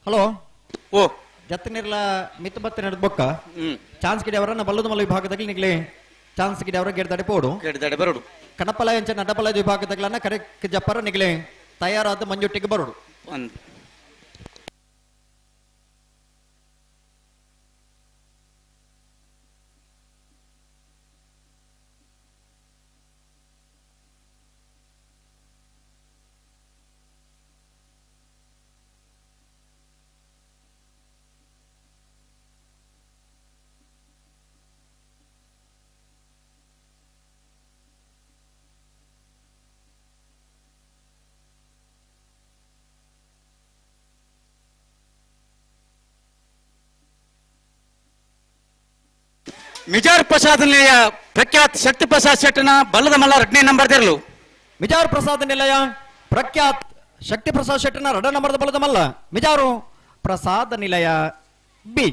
ಹಲೋ ಓ ಜತ್ತನಿರ್ಲ ಮಿತ್ತ ಬತ್ತ ನಡೆದ ಬೊಕ್ಕ ಚಾನ್ಸ್ ಗಿಡ ಅವರನ್ನ ಬಲ್ಲದ ಮಲ್ಲ ವಿಭಾಗದಲ್ಲಿ ನಿಗ್ಲೆ ಚಾನ್ಸ್ ಗಿಡ ಅವರ ಗೆಡ್ದಡೆ ಪೋಡು ಗೆಡ್ದಡೆ ಬರೋಡು ಕಣಪಲ ಎಂಚ ನಡಪಲ ವಿಭಾಗದಾಗ್ಲನ್ನ ಕರೆಕ್ಟ್ ಜಪ್ಪರ ನಿಗ್ಲೆ ತಯಾರಾದ ಮಂಜುಟ್ಟಿಗೆ ಬರೋಡು. ಮಿಜಾರ್ ಪ್ರಸಾದ್ ನಿಲಯ ಪ್ರಖ್ಯಾತ್ ಶಕ್ತಿ ಪ್ರಸಾದ್ ಶೆಟ್ಟನ ಬಲ್ಲದ ಮಲ್ಲ ರಡ್ನೇ ನಂಬರ್ ತೆರಲು. ಮಿಜಾರ್ ಪ್ರಸಾದ್ ನಿಲಯ ಪ್ರಖ್ಯಾತ್ ಶಕ್ತಿ ಪ್ರಸಾದ್ ಶೆಟ್ಟನ ರಡ ನಂಬರ್ದ ಬಲ್ಲದ ಮಲ್ಲ ಮಿಜಾರು ಪ್ರಸಾದ್ ನಿಲಯ ಬಿ.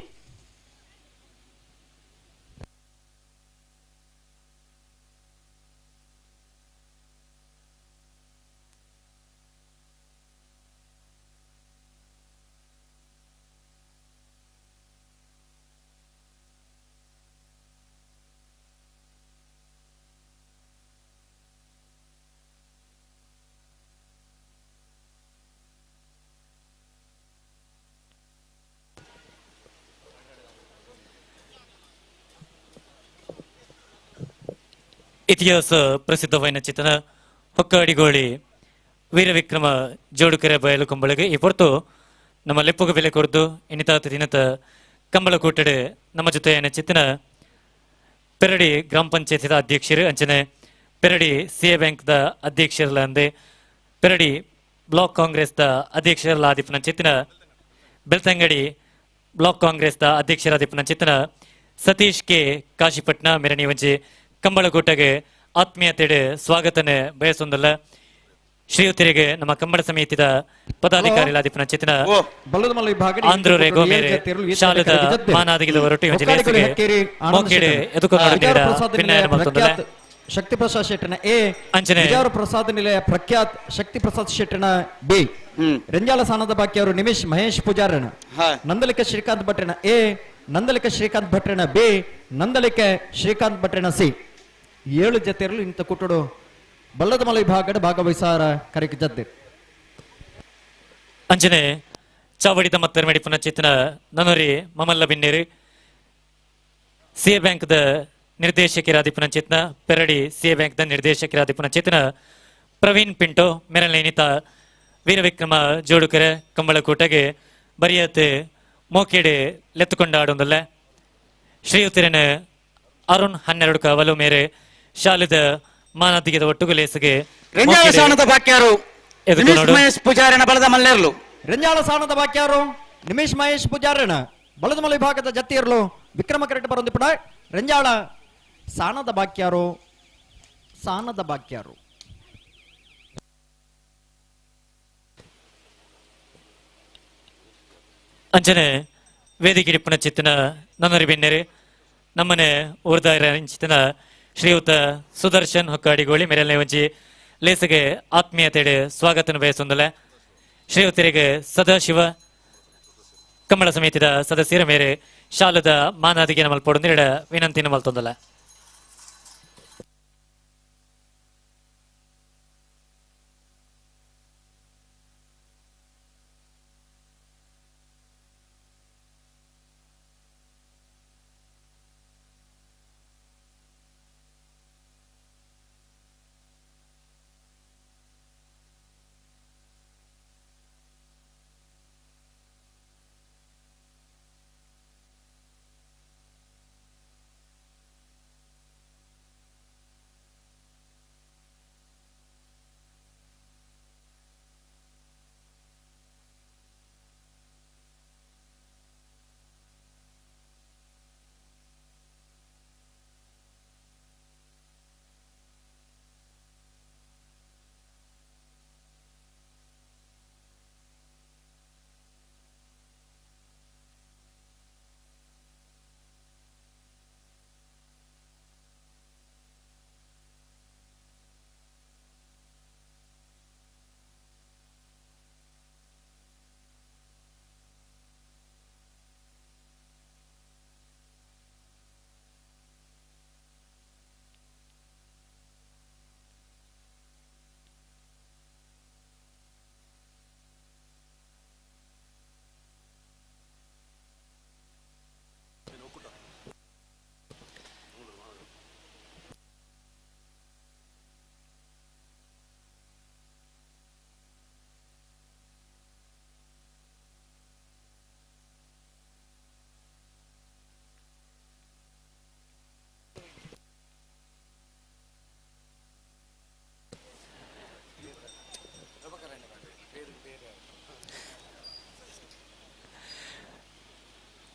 ಇತಿಹಾಸ ಪ್ರಸಿದ್ಧವಾದ ಚಿತನ ಹೊಕ್ಕಾಡಿಗೋಳಿ ವೀರವಿಕ್ರಮ ಜೋಡುಕೆರೆ ಬಯಲು ಕಂಬಳಿಗೆ ಈ ಪೊರ್ತು ನಮ್ಮ ಲೆಪ್ಪುಗೆ ಬೆಲೆ ಕೊರ್ದು ಇನಿತಾತ ದಿನತ ಕಂಬಳ ಕೂಟಡೆ ನಮ್ಮ ಜೊತೆ ಚಿತ್ತನ ಪೆರಡಿ ಗ್ರಾಮ ಪಂಚಾಯತಿದ ಅಧ್ಯಕ್ಷರು ಅಂಚನೆ ಪೆರಡಿ ಸಿ ಎ ಬ್ಯಾಂಕ್ದ ಅಧ್ಯಕ್ಷರಲ್ಲ ಅಂದೆ ಪೆರಡಿ ಬ್ಲಾಕ್ ಕಾಂಗ್ರೆಸ್ದ ಅಧ್ಯಕ್ಷರಲ್ಲ ಆದಿಪ್ಪನ ಚಿತ್ತನ ಬೆಳ್ತಂಗಡಿ ಬ್ಲಾಕ್ ಕಾಂಗ್ರೆಸ್ದ ಅಧ್ಯಕ್ಷರಾದಿಪ್ಪನ ಚಿತ್ತನ ಸತೀಶ್ ಕೆ ಕಾಶಿಪಟ್ನ ಮೆರಣಿ ವಂಚಿ ಕಂಬಳಕೂಟಗೆ ಆತ್ಮೀಯತೆಡೆ ಸ್ವಾಗತನೆ ಬಯಸೊಂದಲ್ಲ. ಶ್ರೀಯುತರಿಗೆ ನಮ್ಮ ಕಂಬಳ ಸಮಿತಿದ ಪದಾಧಿಕಾರಿಗಳಾದಿಪ್ಪನ ಚಿತ್ತನ ಆಂಧ್ರ ಗೋಮೇರೆ ಶಾಲದ ಮಾನಾದಿಗಿದ ಹೊರಟು ಶಕ್ತಿ ಪ್ರಸಾದ್ ಶೆಟ್ಟನ ಎ ಅಂಚನೆ ಪ್ರಸಾದ್ ನಿಲಯ ಪ್ರಖ್ಯಾತ್ ಶಕ್ತಿ ಪ್ರಸಾದ್ ಶೆಟ್ಟನ ಬಿ. ರಂಜಾಲ ಸಾನದ ಬಾಕಿ ಅವರು ನಿಮಿಷ್ ಮಹೇಶ್ ಪೂಜಾರನ ನಂದಲಿಕ ಶ್ರೀಕಾಂತ್ ಭಟ್ರನ ಎ, ನಂದಲಿಕ ಶ್ರೀಕಾಂತ್ ಭಟ್ರನ ಬಿ, ನಂದಲಿಕ ಶ್ರೀಕಾಂತ್ ಭಟ್ರನ ಸಿ. 7 ಜತೆಯರು ಇಂಥ ಕುಟ್ಟಡು ಬಲ್ಲದ ಮಲ ವಿಭಾಗದ ಭಾಗವಹಿಸಾರ ಕರೆಗೆ ಜದ್ದೆ. ಅಂಚನೆ ಚಾವಡಿದ ಮತ್ತರ್ಮೆಡಿಪುನ ಚೇತನ ನನೋರಿ ಮಮಲ್ಲ ಬಿನ್ನೇರಿ ಸಿ ಎ ಬ್ಯಾಂಕ್ದ ನಿರ್ದೇಶಕರಾದಿಪುನ ಚೇತನ ಪೆರಡಿ ಸಿ ಎ ಬ್ಯಾಂಕ್ದ ನಿರ್ದೇಶಕರಾದಿಪುನ ಚೇತನ ಪ್ರವೀಣ್ ಪಿಂಟೋ ಮೆರಲೇನಿತ ವೀರವಿಕ್ರಮ ಜೋಡುಕರೆ ಕಂಬಳಕೂಟಗೆ ಬರಿಯತೆ ಮೋಕೆಡೆ ಲೆತ್ತುಕೊಂಡಾಡೊಂದಲ್ಲ. ಶ್ರೀಯುತರನ ಅರುಣ್ 12 ಕಾವಲು ಮೇರೆ ಶಾಲೆದ ಮಾನದಿಗೆದ ಒಟ್ಟುಗುಲೇಸಿಗೆ ರೆಂಜಾಳ ಸಾಣದ ಬಾಕ್ಯಾರು ನಿಮಿಷ್ ಮಹೇಶ್ ಪೂಜಾರನ ಬಲದ ಮಲ್ಲೇರ್ಲು. ರೆಂಜಾಳ ಸಾಣದ ಬಾಕ್ಯಾರು ನಿಮಿಷ್ ಮಹೇಶ್ ಪೂಜಾರನ ಬಲದ ಮಲ್ಲ ವಿಭಾಗದ ಜತ್ತಿಯರ್ಲು ವಿಕ್ರಮ ಕರೆಕ್ಟ್ ಬರೊಂದಿಪಡ ರೆಂಜಾಳ ಸಾಣದ ಬಾಕ್ಯಾರು ಸಾಣದ ಬಾಕ್ಯಾರು. ಅಂಚನೆ ವೇದಿಕೆ ಚಿತ್ತನ ನನ್ನರಿ ಬೆನ್ನೆರೆ ನಮ್ಮನೆ ಊರ್ದಾರ ಚಿತ್ತನ ಶ್ರೀಯುತ ಸುದರ್ಶನ್ ಹೊಕ್ಕಾಡಿಗೋಳಿ ಮೆರಲ್ನೆ ವಂಚಿ ಲೇಸಗೆ ಆತ್ಮೀಯತೆಡೆ ಸ್ವಾಗತನ ಬಯಸೊಂದಲೆ. ಶ್ರೀಯುತರಿಗೆ ಸದಾಶಿವ ಕಂಬಳ ಸಮಿತಿದ ಸದಸ್ಯರ ಮೇರೆ ಶಾಲದ ಮಾನಾದಿಗೆ ನಮ್ಮಲ್ ಪೊಡೊಂದಿರಡ ವಿನಂತಿ ನಮ್ಮಲ್ ತೊಂದಲೆ.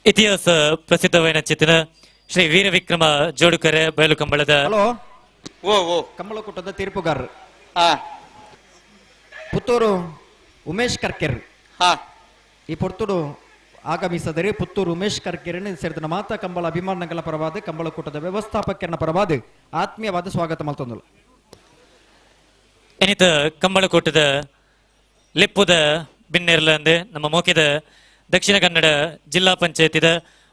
ಇತಿಹಾಸ ಪ್ರಸಿದ್ಧವಾದ ಚಿತ್ರ ಶ್ರೀ ವೀರವಿಕ್ರಮ ಜೋಡುಕರೆ ಬಯಲು ಕಂಬಳದ ಹಲೋ ಕಂಬಳಕೂಟದ ತೀರ್ಪುಗಾರರು ಪುತ್ತೂರು ಉಮೇಶ್ ಕರ್ಕೆರ್ ಈ ಪೊರ್ತುಡು ಆಗಮಿಸದರೆ ಪುತ್ತೂರು ಉಮೇಶ್ ಕರ್ಕೆರನ್ ಸೇರಿದ ಮಾತಾ ಕಂಬಳ ಅಭಿಮಾನಿಗಳ ಪರವಾದ ಕಂಬಳಕೂಟದ ವ್ಯವಸ್ಥಾಪಕರನ ಪರವಾದ ಆತ್ಮೀಯವಾದ ಸ್ವಾಗತ ಮಲ್ತೊಂದಳು. ಎನಿತ ಕಂಬಳಕೂಟದ ಲೆಪ್ಪುದ ಬಿನ್ನೆರ್ಲಂದು ನಮ್ಮ ಮೋಕಿದ ದಕ್ಷಿಣ ಕನ್ನಡ ಜಿಲ್ಲಾ ಪಂಚಾಯತಿದ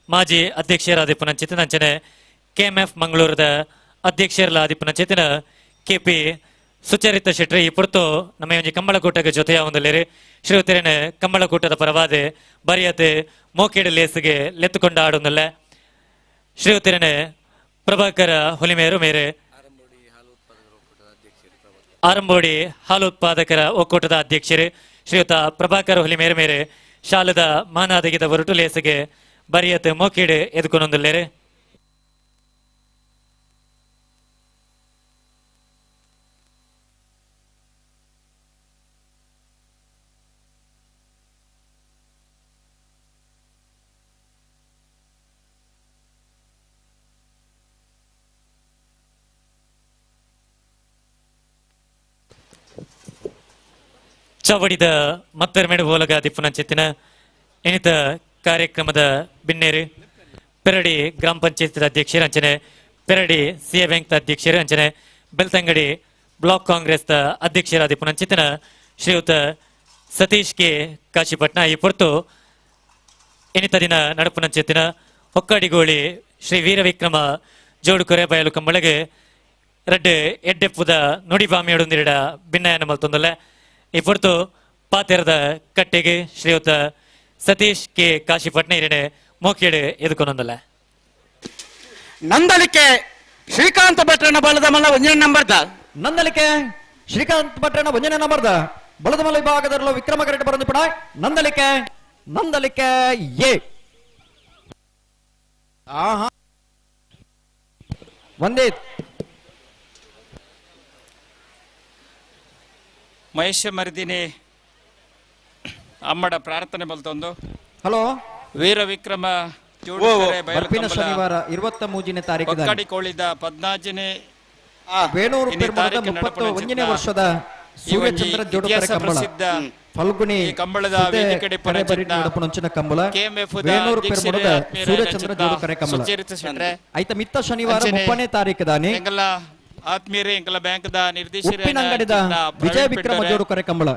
ಮಾಜಿ ಅಧ್ಯಕ್ಷರಾದ ಪುನಂಚಿತನ ಅಂಚನೆ ಕೆಎಂಎಫ್ ಮಂಗಳೂರದ ಅಧ್ಯಕ್ಷರಾದ ಪುನಂಚಿತನ ಕೆಪಿ ಸುಚರಿತ ಶೆಟ್ರಿ ಈ ಪುರ್ತು ನಮ್ಮ ಒಂಜಿ ಕಂಬಳಕೂಟದ ಜೊತೆಯ ಒಂದಲೇರಿ ಶ್ರೀಯುತರೇನ ಕಂಬಳಕೂಟದ ಪರವಾದ ಬರಿಯತೆ ಮೋಕೇಡು ಲೇಸಿಗೆ ಲೆತ್ತುಕೊಂಡ ಆಡೊಂದಲ್ಲ ಶ್ರೀಯುತರೇನ ಪ್ರಭಾಕರ ಹುಲಿಮೇರು ಮೇರೆ ಆರಂಬೋಡಿ ಹಾಲು ಉತ್ಪಾದಕರ ಒಕ್ಕೂಟದ ಅಧ್ಯಕ್ಷರು ಶ್ರೀಯುತ ಪ್ರಭಾಕರ ಹುಲಿಮೇರು ಮೇರೆ ಶಾಲದ ಮಾನಾದಗಿದ ಹೊರಟು ಲೇಸಿಗೆ ಬರಿಯತೆ ಮೋಕೇಡು ಎದುಕೊಂಡೊಂದುಲ್ಲೇರಿ. ಚಾವಡಿದ ಮತ್ತರ್ಮೇಡು ಹೋಲಗ ದಿಪ್ಪುನಂಚಿತ್ತಿನ ಎನಿತ ಕಾರ್ಯಕ್ರಮದ ಬಿನ್ನೇರು ಪೆರಡಿ ಗ್ರಾಮ ಪಂಚಾಯತ್ ಅಧ್ಯಕ್ಷರು ಅಂಚನೆ ಪೆರಡಿ ಸಿ ಎ ಬ್ಯಾಂಕ್ ಅಧ್ಯಕ್ಷರು ಅಂಚನೆ ಬೆಳ್ತಂಗಡಿ ಬ್ಲಾಕ್ ಕಾಂಗ್ರೆಸ್ ಅಧ್ಯಕ್ಷರ ದಿಪ್ಪುನಂಚಿತ್ತಿನ ಶ್ರೀಯುತ ಸತೀಶ್ ಕೆ ಕಾಶಿಪಟ್ನ ಈ ಪೊರ್ತು ಎನಿತ ದಿನ ನಡಪುನಂಚಿತ್ತಿನ ಹೊಕ್ಕಾಡಿಗೋಳಿ ಶ್ರೀ ವೀರವಿಕ್ರಮ ಜೋಡುಕೊರೆ ಬಯಲು ಕಂಬಳಗೆ ರಡ್ಡು ಎಡ್ಡೆಪ್ಪುದ ನುಡಿಬಾಮಿಯೊಡೊಂದಿರಡ ಭಿನ್ನಯನ ಮಲ್ತೊಂದಲ್ಲ. ಈ ಪೊರ್ತು ಪಾತೆರದ ಕಟ್ಟೆಗೆ ಶ್ರೀಯುತ ಸತೀಶ್ ಕೆ ಕಾಶಿಪಟ್ನ ಇರಣೆ ಮೋಕೇಡು ಎದುಕೊಂಡಲ್ಲ. ನಂದಲಿಕೆ ಶ್ರೀಕಾಂತ ಭಟ್ರನ ಬಲದ ಮಲ್ಲ ಒಂದನೇ ನಂಬರ್ದ ನಂದಲಿಕೆ ಶ್ರೀಕಾಂತ್ ಭಟ್ರನ ಒಂದನೇ ನಂಬರ್ದ ಬಲದ ಮಲ್ಲ ವಿಭಾಗದಲ್ಲೂ ವಿಕ್ರಮ ಕರೆಕ್ಟ್ ಬರಂದು ಪಡ ನಂದಲಿಕೆ ನಂದಲಿಕೆ ಎ ಆಹಾ ಒಂದೇ ಮಹೇಶ ಮರಿದಿನಿ ಅಮ್ಮಡ ಪ್ರಾರ್ಥನೆ ಬಲ್ತೊಂದು ಹಲೋ ವೀರ ವಿಕ್ರಮ ಬರ್ಪಿನ ಶನಿವಾರ 23ನೇ ತಾರೀಕು ಒಕ್ಕಾಡಿಕೋಳಿದ 14ನೇ ವೇಣೂರು ಪೆರ್ಮಣದ 31ನೇ ವರ್ಷದ ಸೂರ್ಯಚಂದ್ರ ಜೋಡುಕರೆ ಕಂಬಳ ಫಲ್ಗುಣಿ ಕಂಬಳದ ವೇದಿಕೆಡೆ ನಡಪುನಂಚಿನ ಕಂಬಳ ವೇಣೂರು ಪೆರ್ಮಣದ ಸೂರ್ಯಚಂದ್ರ ಜೋಡುಕರೆ ಕಂಬಳ ಐತ ಮಿತ್ತ ಶನಿವಾರ 30ನೇ ತಾರೀಕು ದಾನಿ ಆತ್ಮೀಯರೇ ಎಂಕಲ ಬ್ಯಾಂಕ್ದ ನಿರ್ದೇಶಕರೇ ಉಪ್ಪಿನಂಗಡಿದ ವಿಜಯ ವಿಕ್ರಮ ಜೋಡುಕರೆ ಕಂಬಳ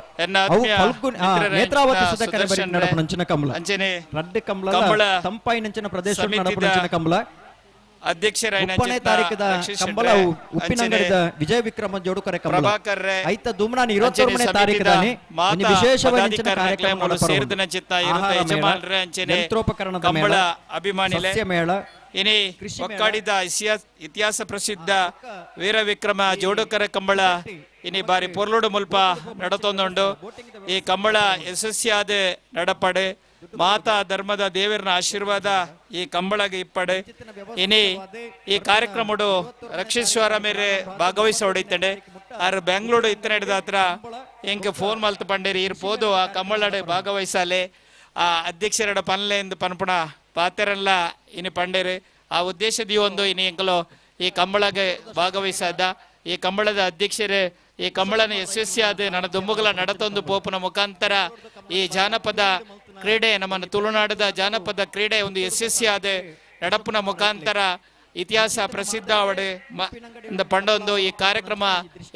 ಅವು ಫಲ್ಗುಣಿ ನೇತ್ರಾವತಿ ಸುಧಾಕರೆ ಬರಿ ನಡಪುನಂಚಿನ ಕಂಬಳ ಅಂಚನೆ ರಡ್ಡು ಕಂಬಳ ತಂಪಾಯಿನಂಚಿನ ಪ್ರದೇಶ ನಡಪುನಂಚಿನ ಕಂಬಳ ಅಧ್ಯಕ್ಷರಾಯಿನ 30ನೇ ತಾರೀಕದ ಕಂಬಳ ಉಪ್ಪಿನಂಗಡಿದ ವಿಜಯ ವಿಕ್ರಮ ಜೋಡುಕರೆ ಕಂಬಳ ಐತ ದುಮ್ನಾನಿ 21ನೇ ತಾರೀಕದಾನಿ ಒಂದು ವಿಶೇಷವಾದ ಕಾರ್ಯಕ್ರಮ ಯಜಮಾನರೇ ಅಂಚನೆ ಯಂತ್ರೋಪಕರಣದ ಕಂಬಳ ಅಭಿಮಾನಿಲೇ ಸಸ್ಯ ಮೇಳ ಇನಿ ಒಕ್ಕಾಡಿದ ಇತಿಹಾಸ ಪ್ರಸಿದ್ಧ ವೀರವಿಕ್ರಮ ಜೋಡುಕರ ಕಂಬಳ ಇನಿ ಬಾರಿ ಪೊರ್ಲುಡು ಮುಲ್ಪ ನಡತೊಂದುಂಡು. ಈ ಕಂಬಳ ಯಶಸ್ವಿಯಾದ ನಡಪಡೆ ಮಾತಾ ಧರ್ಮದ ದೇವರನ ಆಶೀರ್ವಾದ ಈ ಕಂಬಳಗೆ ಇಪ್ಪಡೆ. ಇನಿ ಈ ಕಾರ್ಯಕ್ರಮಡು ರಕ್ಷೇಶ್ವರ ಮೇರೆ ಭಾಗವಹಿಸ ಹೊಡಿತಂಡೆ ಆರು ಬೆಂಗಳೂರು ಇತ್ತ ನಡೆದ ಹತ್ರ ಎಂಕ್ ಫೋನ್ ಮಲ್ತು ಪಂಡೇರಿ ಇರ್ ಪೋದು ಆ ಕಂಬಳಡೆ ಭಾಗವಹಿಸಾಲೆ ಆ ಅಧ್ಯಕ್ಷರಡ ಪನ್ಲೆ ಎಂದು ಪನ್ಪುಣ ಪಾತೆರಲ್ಲ ಇನಿ ಪಂಡೇರಿ. ಆ ಉದ್ದೇಶದ ಒಂದು ಇನಿ ಎಂಕಲು ಈ ಕಂಬಳಗೆ ಭಾಗವಹಿಸಾದ ಈ ಕಂಬಳದ ಅಧ್ಯಕ್ಷರೇ ಈ ಕಂಬಳನ ಯಶಸ್ವಿಯಾದ ನನ್ನ ದುಂಬುಗಳ ನಡತೊಂದು ಪೋಪುನ ಮುಖಾಂತರ ಈ ಜಾನಪದ ಕ್ರೀಡೆ ನಮ್ಮನ್ನು ತುಳುನಾಡದ ಜಾನಪದ ಕ್ರೀಡೆ ಒಂದು ಯಶಸ್ವಿಯಾದ ನಡಪುನ ಮುಖಾಂತರ ಇತಿಹಾಸ ಪ್ರಸಿದ್ಧ ಅವಡೆ ಪಂಡೊಂದು ಈ ಕಾರ್ಯಕ್ರಮ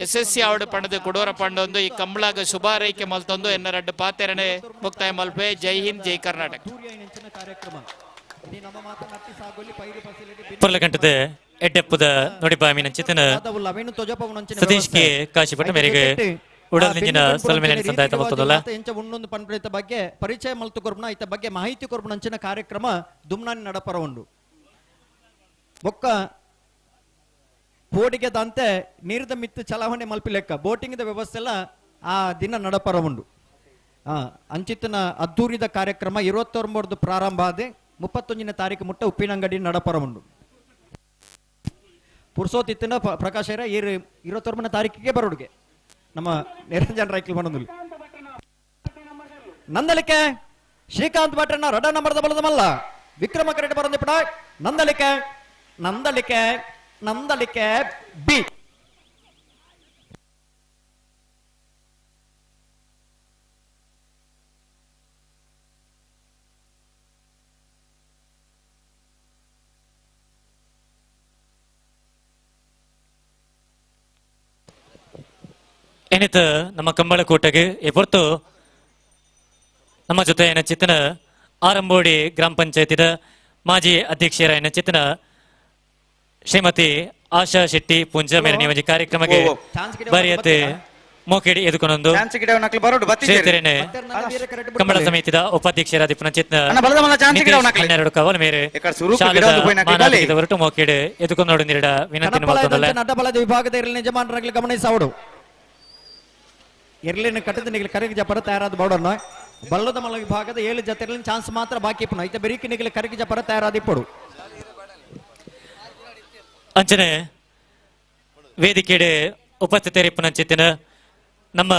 ಯಶಸ್ವಿ ಅವಡೆ ಪಂಡದು ಕೊಡೋರ ಪಂಡೊಂದು ಈ ಕಂಬಳಾಗ ಶುಭಾರೈಕೆ ಮಲ್ತೊಂದು ಎನ್ನ ರಡ್ಡು ಪಾತೆರಣೆ ಮುಕ್ತಾಯ ಮಲ್ಪೆ. ಜೈ ಹಿಂದ್, ಜೈ ಕರ್ನಾಟಕ. ಪೊರ್ಲಗಂಟದ ಎಡ್ಡೆಪ್ಪುದ ನುಡಿಬಾಮಿನ ಚಿತನ ಸತೀಶ್ ಕೆ ಕಾಶಿಪಟ್ಟ ಮೇರೆಗೆ ಉಡಲ್ನಿಂಜಿನ ಸೊಲ್ಮೆನೆ ಸಂದಾಯತ ಮಲ್ತದಲ್ಲ ಎಂಚ ಉಣ್ಣೊಂದು ಪಂಡಿತ ಬಗ್ಗೆ ಪರಿಚಯ ಮಲ್ತು ಕೊರ್ಪುನ ಐತ ಬಗ್ಗೆ ಮಾಹಿತಿ ಕೊರ್ಪುನ ಅಂಚಿನ ಕಾರ್ಯಕ್ರಮ ದುಮ್ನಾನಿ ನಡಪರ ಉಂಡು. ಬೊಕ್ಕ ಕೋಡಿಗೆ ದಂತೆ ನೀರ್ದ ಮಿತ್ತು ಚಲಾವಣೆ ಮಲ್ಪಿ ಲೆಕ್ಕ ಬೋಟಿಂಗ್ದ ವ್ಯವಸ್ಥೆ ಎಲ್ಲ ಆ ದಿನ ನಡಪರ ಉಂಡು. ಅಂಚಿತನ ಅದ್ದೂರಿದ ಕಾರ್ಯಕ್ರಮ 29 ಪ್ರಾರಂಭ ಆದ 31ನೇ ತಾರೀಕು ಮುಟ್ಟ ಉಪ್ಪಿನಂಗಡಿ ನಡಪರ ಉಂಡು. ಪುರ್ಸೋತಿತ್ತಿನ ಪ್ರಕಾಶರ 29ನೇ ತಾರೀಕಿಗೆ ಬರೋಡುಗೆ ನಮ್ಮ ನಿರಂಜನ್ ರೈಕಲ್ ಬನ್ನೊಂದು. ನಂದಲಿಕೆ ಶ್ರೀಕಾಂತ್ ಭಟ್ರನ ರಡ ನಂಬರ್ದ ಬಲದ ಮಲ್ಲ ವಿಕ್ರಮ ಕರೆಟ್ ಬರೊಂದಿಪ್ಪುನ ನಂದಳಿಕೆ ನಂದಳಿಕೆ ನಂದಳಿಕೆ ಬಿ. ಏನಿತ ನಮ್ಮ ಕಂಬಳಕೋಟೆಗೆ ಹೊರತು ನಮ್ಮ ಜೊತೆ ಏನ ಚಿತ್ತನ ಆರಂಬೋಡಿ ಗ್ರಾಮ ಪಂಚಾಯತಿದ ಮಾಜಿ ಅಧ್ಯಕ್ಷರ ಏನ ಚಿತ್ತನ ಶ್ರೀಮತಿ ಆಶಾ ಶೆಟ್ಟಿ ಪೂಂಜಾ ಮೇರೆ ನೀವು ಕಾರ್ಯಕ್ರಮಕ್ಕೆ ಬರೆಯತೆ ಮೋಕೆಡಿ ಎದುಕೊಂಡೊಂದು ಶ್ರೀತರೇನೆ ಕಂಬಳ ಸಮಿತಿದ ಉಪಾಧ್ಯಕ್ಷರಾದ ಪುನಚಿತ್ನ ಹನ್ನೆರಡು ಕವಲ್ ಮೇರೆ ಶಾಲೆದ ಹೊರಟು ಮೋಕೆಡಿ ಎದುಕೊಂಡು ನೀಡ ವಿನಂತಿ ಮಾಡ್ಕೊಂಡಲ್ಲ. ನಡ್ಡಬಲದ ವಿಭಾಗದ ಇರಲಿ ಯಜಮಾನರಾಗಲಿ ಗಮನಿಸವಡು ಎರ್ಲಿನ ಕಟ್ಟದ ನಿಗಲಿ ಕರಗಿ ಜಪರ ತಯಾರಾದ ಬೌಡನ್ನು ಬಲ್ಲದ ಮಲ್ಲ ವಿಭಾಗದ 7 ಜತೆರ್ಲಿನ ಚಾನ್ಸ್ ಮಾತ್ರ ಬಾಕಿ ಇಪ್ಪನು ಐತೆ ಬೆರಿಕಿ ನಿಗಲಿ ಕರಗಿ ಜಪರ ತಯಾರಾದ ಇಪ್ಪಡು. ಅಂಚನೆ ವೇದಿಕೆಡೆ ಉಪಸ್ಥಿತರಿಪ್ಪನ ಚಿತ್ತಿನ ನಮ್ಮ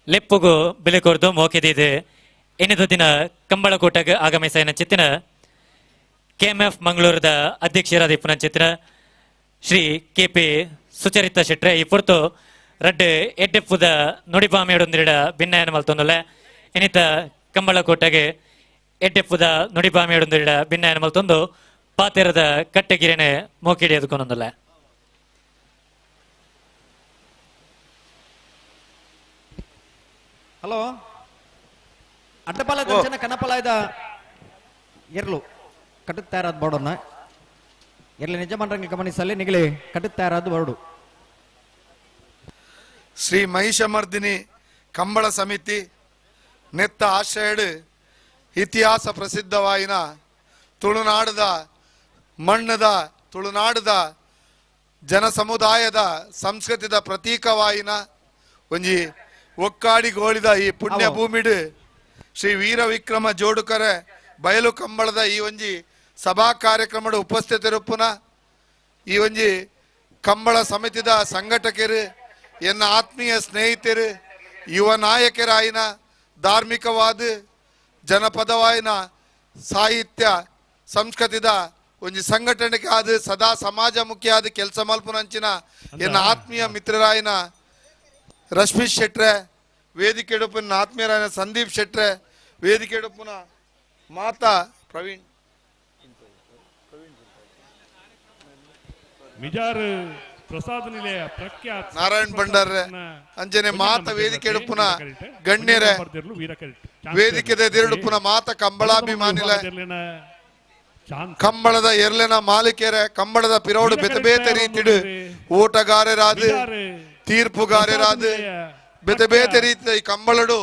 ಲೆಪ್ಪುಗು ಬೆಲೆ ಕೊರ್ದು ಮೋಕೆದಿದೆ ಎನಿದ ದಿನ ಕಂಬಳಕೋಟೆಗೆ ಆಗಮಿಸ ಚಿತ್ತಿನ ಕೆಎಂಎಫ್ ಮಂಗಳೂರದ ಅಧ್ಯಕ್ಷರಾದ ಇಪ್ಪನ ಚಿತ್ತಿನ ಶ್ರೀ ಕೆ ಪಿ ಸುಚರಿತಾ ಶೆಟ್ರೆ ಈ ಪೊರ್ತು ರಡ್ಡು ಎಡ್ಡೆಪ್ಪುದ ನುಡಿಬಾಮೆಯೊಡೊಂದಿರಡ ಭಿನ್ನಯನ ಮಲ್ತೊಂದುಲ್ಲೆ ಇನಿತ ಕಂಬಳಕೋಟೆಗೆ ಎಡ್ಡೆಪ್ಪುದ ನುಡಿಬಾಮೆಯೊಡೊಂದಿರಡ ಭಿನ್ನಯನ ಮಲ್ತೊಂದು ಪಾತೆರದ ಕಟ್ಟೆಗಿರಿನೆ ಮೋಕಿಡಿ ಎದುಕೊಂಡೊಂದುಲ್ಲೆ. ಹಲೋ ಅಡ್ಡಪಾಲ ದರ್ಶನ ಕನಪಲಾಯದ ಎರ್ಲು ಕಟ್ಟುತ್ತ ತಯಾರಾದ ಬೋರ್ಡನ್ನ ಎರ್ಲಿ ನಿಜಮಾನರಂಗೆ ಗಮನಿಸಲಿ ನಿಗಲಿ ಕಟ್ಟುತ್ತ ತಯಾರಾದ ಬೋರ್ಡು. ಶ್ರೀ ಮಹಿಷಮರ್ದಿನಿ ಕಂಬಳ ಸಮಿತಿ ನೆತ್ತ ಆಶ್ರಯಡು ಇತಿಹಾಸ ಪ್ರಸಿದ್ಧವಾಯಿನ ತುಳುನಾಡದ ಮಣ್ಣದ ತುಳುನಾಡದ ಜನಸಮುದಾಯದ ಸಂಸ್ಕೃತಿದ ಪ್ರತೀಕವಾಯಿನ ಒಂಜಿ ಒಕ್ಕಾಡಿಗೋಳಿದ ಈ ಪುಣ್ಯ ಭೂಮಿಡು ಶ್ರೀ ವೀರ ವಿಕ್ರಮ ಜೋಡುಕರೆ ಬಯಲು ಕಂಬಳದ ಈ ಒಂಜಿ ಸಭಾ ಕಾರ್ಯಕ್ರಮದ ಉಪಸ್ಥಿತರುಪ್ಪುನ ಈ ಒಂಜಿ ಕಂಬಳ ಸಮಿತಿದ ಸಂಘಟಕರು ಎನ್ನ ಆತ್ಮೀಯ ಸ್ನೇಹಿತರು ಯುವ ನಾಯಕರಾಯಿನ ಧಾರ್ಮಿಕವಾದ ಜನಪದವಾಯಿನ ಸಾಹಿತ್ಯ ಸಂಸ್ಕೃತಿದ ಒಂಜಿ ಸಂಘಟನೆಗೆ ಆದ ಸದಾ ಸಮಾಜಮುಖಿಯಾದ ಕೆಲಸ ಮಲ್ಪುನಂಚಿನ ಎನ್ನ ಆತ್ಮೀಯ ಮಿತ್ರರಾಯಿನ ರಶ್ಮಿ ಶೆಟ್ರೆ ವೇದಿಕೆ ಉಡುಪಿನ ಆತ್ಮೀಯರಾಯನ ಸಂದೀಪ್ ಶೆಟ್ರೆ ವೇದಿಕೆ ಉಡುಪಿನ ಮಾತಾ ಪ್ರವೀಣ್ ಮಿಜಾರ್ ಪ್ರಸಾದ್ ನಿಲಯ ಪ್ರಖ್ಯಾತ ನಾರಾಯಣ್ ಭಂಡಾರ್ರೆ ಅಂಜನೆ ಮಾತ ವೇದಿಕೆ ಉಡುಪಿನ ಗಣ್ಯರೇ ವೇದಿಕೆದ ಎದುರುಡುಪುನ ಮಾತ ಕಂಬಳಾಭಿಮಾನಿಲ ಕಂಬಳದ ಎರ್ಲೆನ ಮಾಲೀಕರೆ ಕಂಬಳದ ಪಿರೋಡು ಬೆತೆ ಬೇತೆ ರೀತಿಡು ಓಟಗಾರರಾದ ತೀರ್ಪುಗಾರರಾದ ಬೇತೆ ಬೇತೆ ರೀತಿಯ ಈ ಕಂಬಳಡು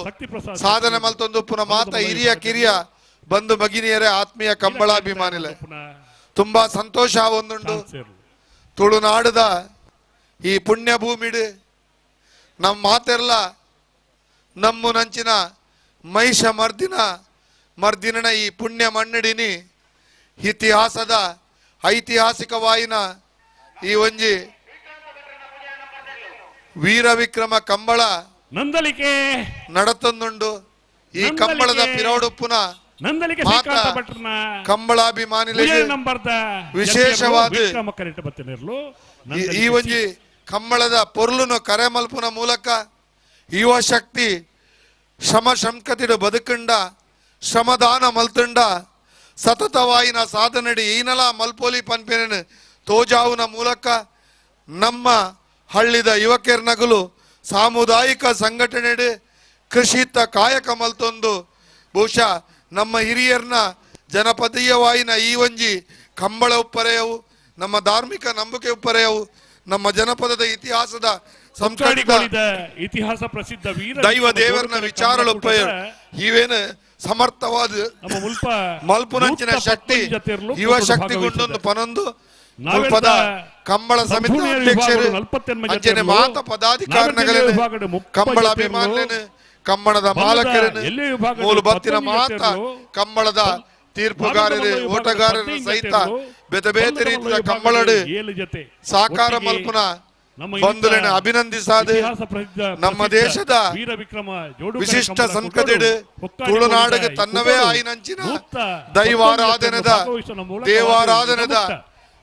ಸಾಧನೆ ಮಲ್ತೊಂದು ಪುನಃ ಮಾತ ಹಿರಿಯ ಕಿರಿಯ ಬಂಧು ಭಗಿನಿಯರೇ ಆತ್ಮೀಯ ಕಂಬಳಾಭಿಮಾನಿಲೆ ತುಂಬಾ ಸಂತೋಷ ಒಂದುಂಡು. ತುಳುನಾಡದ ಈ ಪುಣ್ಯ ಭೂಮಿಡು ನಮ್ಮ ಮಾತೆಲ್ಲ ನಮ್ಮ ನಂಚಿನ ಮಹಿಷ ಮರ್ದಿನ ಮರ್ದಿನ ಈ ಪುಣ್ಯ ಮಣ್ಣಡಿನಿ ಇತಿಹಾಸದ ಐತಿಹಾಸಿಕವಾಯಿನ ಈ ಒಂಜಿ ವೀರ ವಿಕ್ರಮ ಕಂಬಳ ನಂದಲಿಕೆ ನಡತೊಂದುಂಡು. ಈ ಕಂಬಳದ ಪಿರೋಡುಪ್ಪುನ ನಂದಲಿಕೆ ಕಂಬಳಾಭಿಮಾನಿಗಳಿಗೆ ವಿಶೇಷವಾದ ಈ ಒಂಜಿ ಕಂಬಳದ ಪೊರ್ಲುನು ಕರೆ ಮಲ್ಪುನ ಮೂಲಕ ಯುವ ಶಕ್ತಿ ಶ್ರಮ ಶಂಕತಿಡು ಬದುಕಂಡ ಶ್ರಮದಾನ ಮಲ್ತುಂಡ ಸತತವಾಯಿನ ಸಾಧನಡಿ ಈನಲ ಮಲ್ಪೋಲಿ ಪನ್ಪಿನ ತೋಜಾವುನ ಮೂಲಕ ನಮ್ಮ ಹಳ್ಳಿದ ಯುವಕರ್ನಗಲು ಸಾಮುದಾಯಿಕ ಸಂಘಟನೆ ಕೃಷಿತ ಕಾಯಕ ಮಲ್ತೊಂದು ಬಹುಶಃ ನಮ್ಮ ಹಿರಿಯರ್ನ ಜನಪದೀಯವಾಯಿನ ಈ ಒಂಜಿ ಕಂಬಳ ಉಪ್ಪರೆಯವು ನಮ್ಮ ಧಾರ್ಮಿಕ ನಂಬಿಕೆ ಉಪ್ಪರೆಯವು ನಮ್ಮ ಜನಪದದ ಇತಿಹಾಸದ ಸಂಸ್ಕೃತಿಯ ಇತಿಹಾಸ ಪ್ರಸಿದ್ಧ ವೀರ ದೈವ ದೇವರನ ವಿಚಾರಲುಪ್ಪೆಯ ಇವೇನು ಸಮರ್ಥವಾದ ಮಲ್ಪುನಂಚಿನ ಶಕ್ತಿ ಯುವ ಶಕ್ತಿ ಗುಂಡೊಂದು ಪನೊಂದು ಮುಲ್ಪದ ಕಂಬಳ ಸಮಿತಿ ಅಧ್ಯಕ್ಷರು ಅಂಚನೆ ಮಾತ ಪದಾಧಿಕಾರಿಗಳೇನು ಕಂಬಳ ಅಭಿಮಾನಿಲೇನು ಕಂಬಳದ ಮಾಲಕರೇನು ಮೂಲ ಬತ್ತಿನ ಮಾತ ಕಂಬಳದ ತೀರ್ಪುಗಾರರು ಓಟಗಾರರು ಸಹಿತ ಬೇತೆ ಬೇತೆ ರೀತಿಯ ಕಂಬಳಡು ಸಾಕಾರ ಮಲ್ಪುನ ಬಂಧುಲೆನ ಅಭಿನಂದಿಸಾದ ನಮ್ಮ ದೇಶದ ವಿಶಿಷ್ಟ ಸಂಸ್ಕೃತಿಡ್ ತುಳುನಾಡಿಗೆ ತನ್ನವೇ ಆಯಿನಂಚಿನ ದೈವಾರಾಧನೆದ ದೇವಾರಾಧನೆದ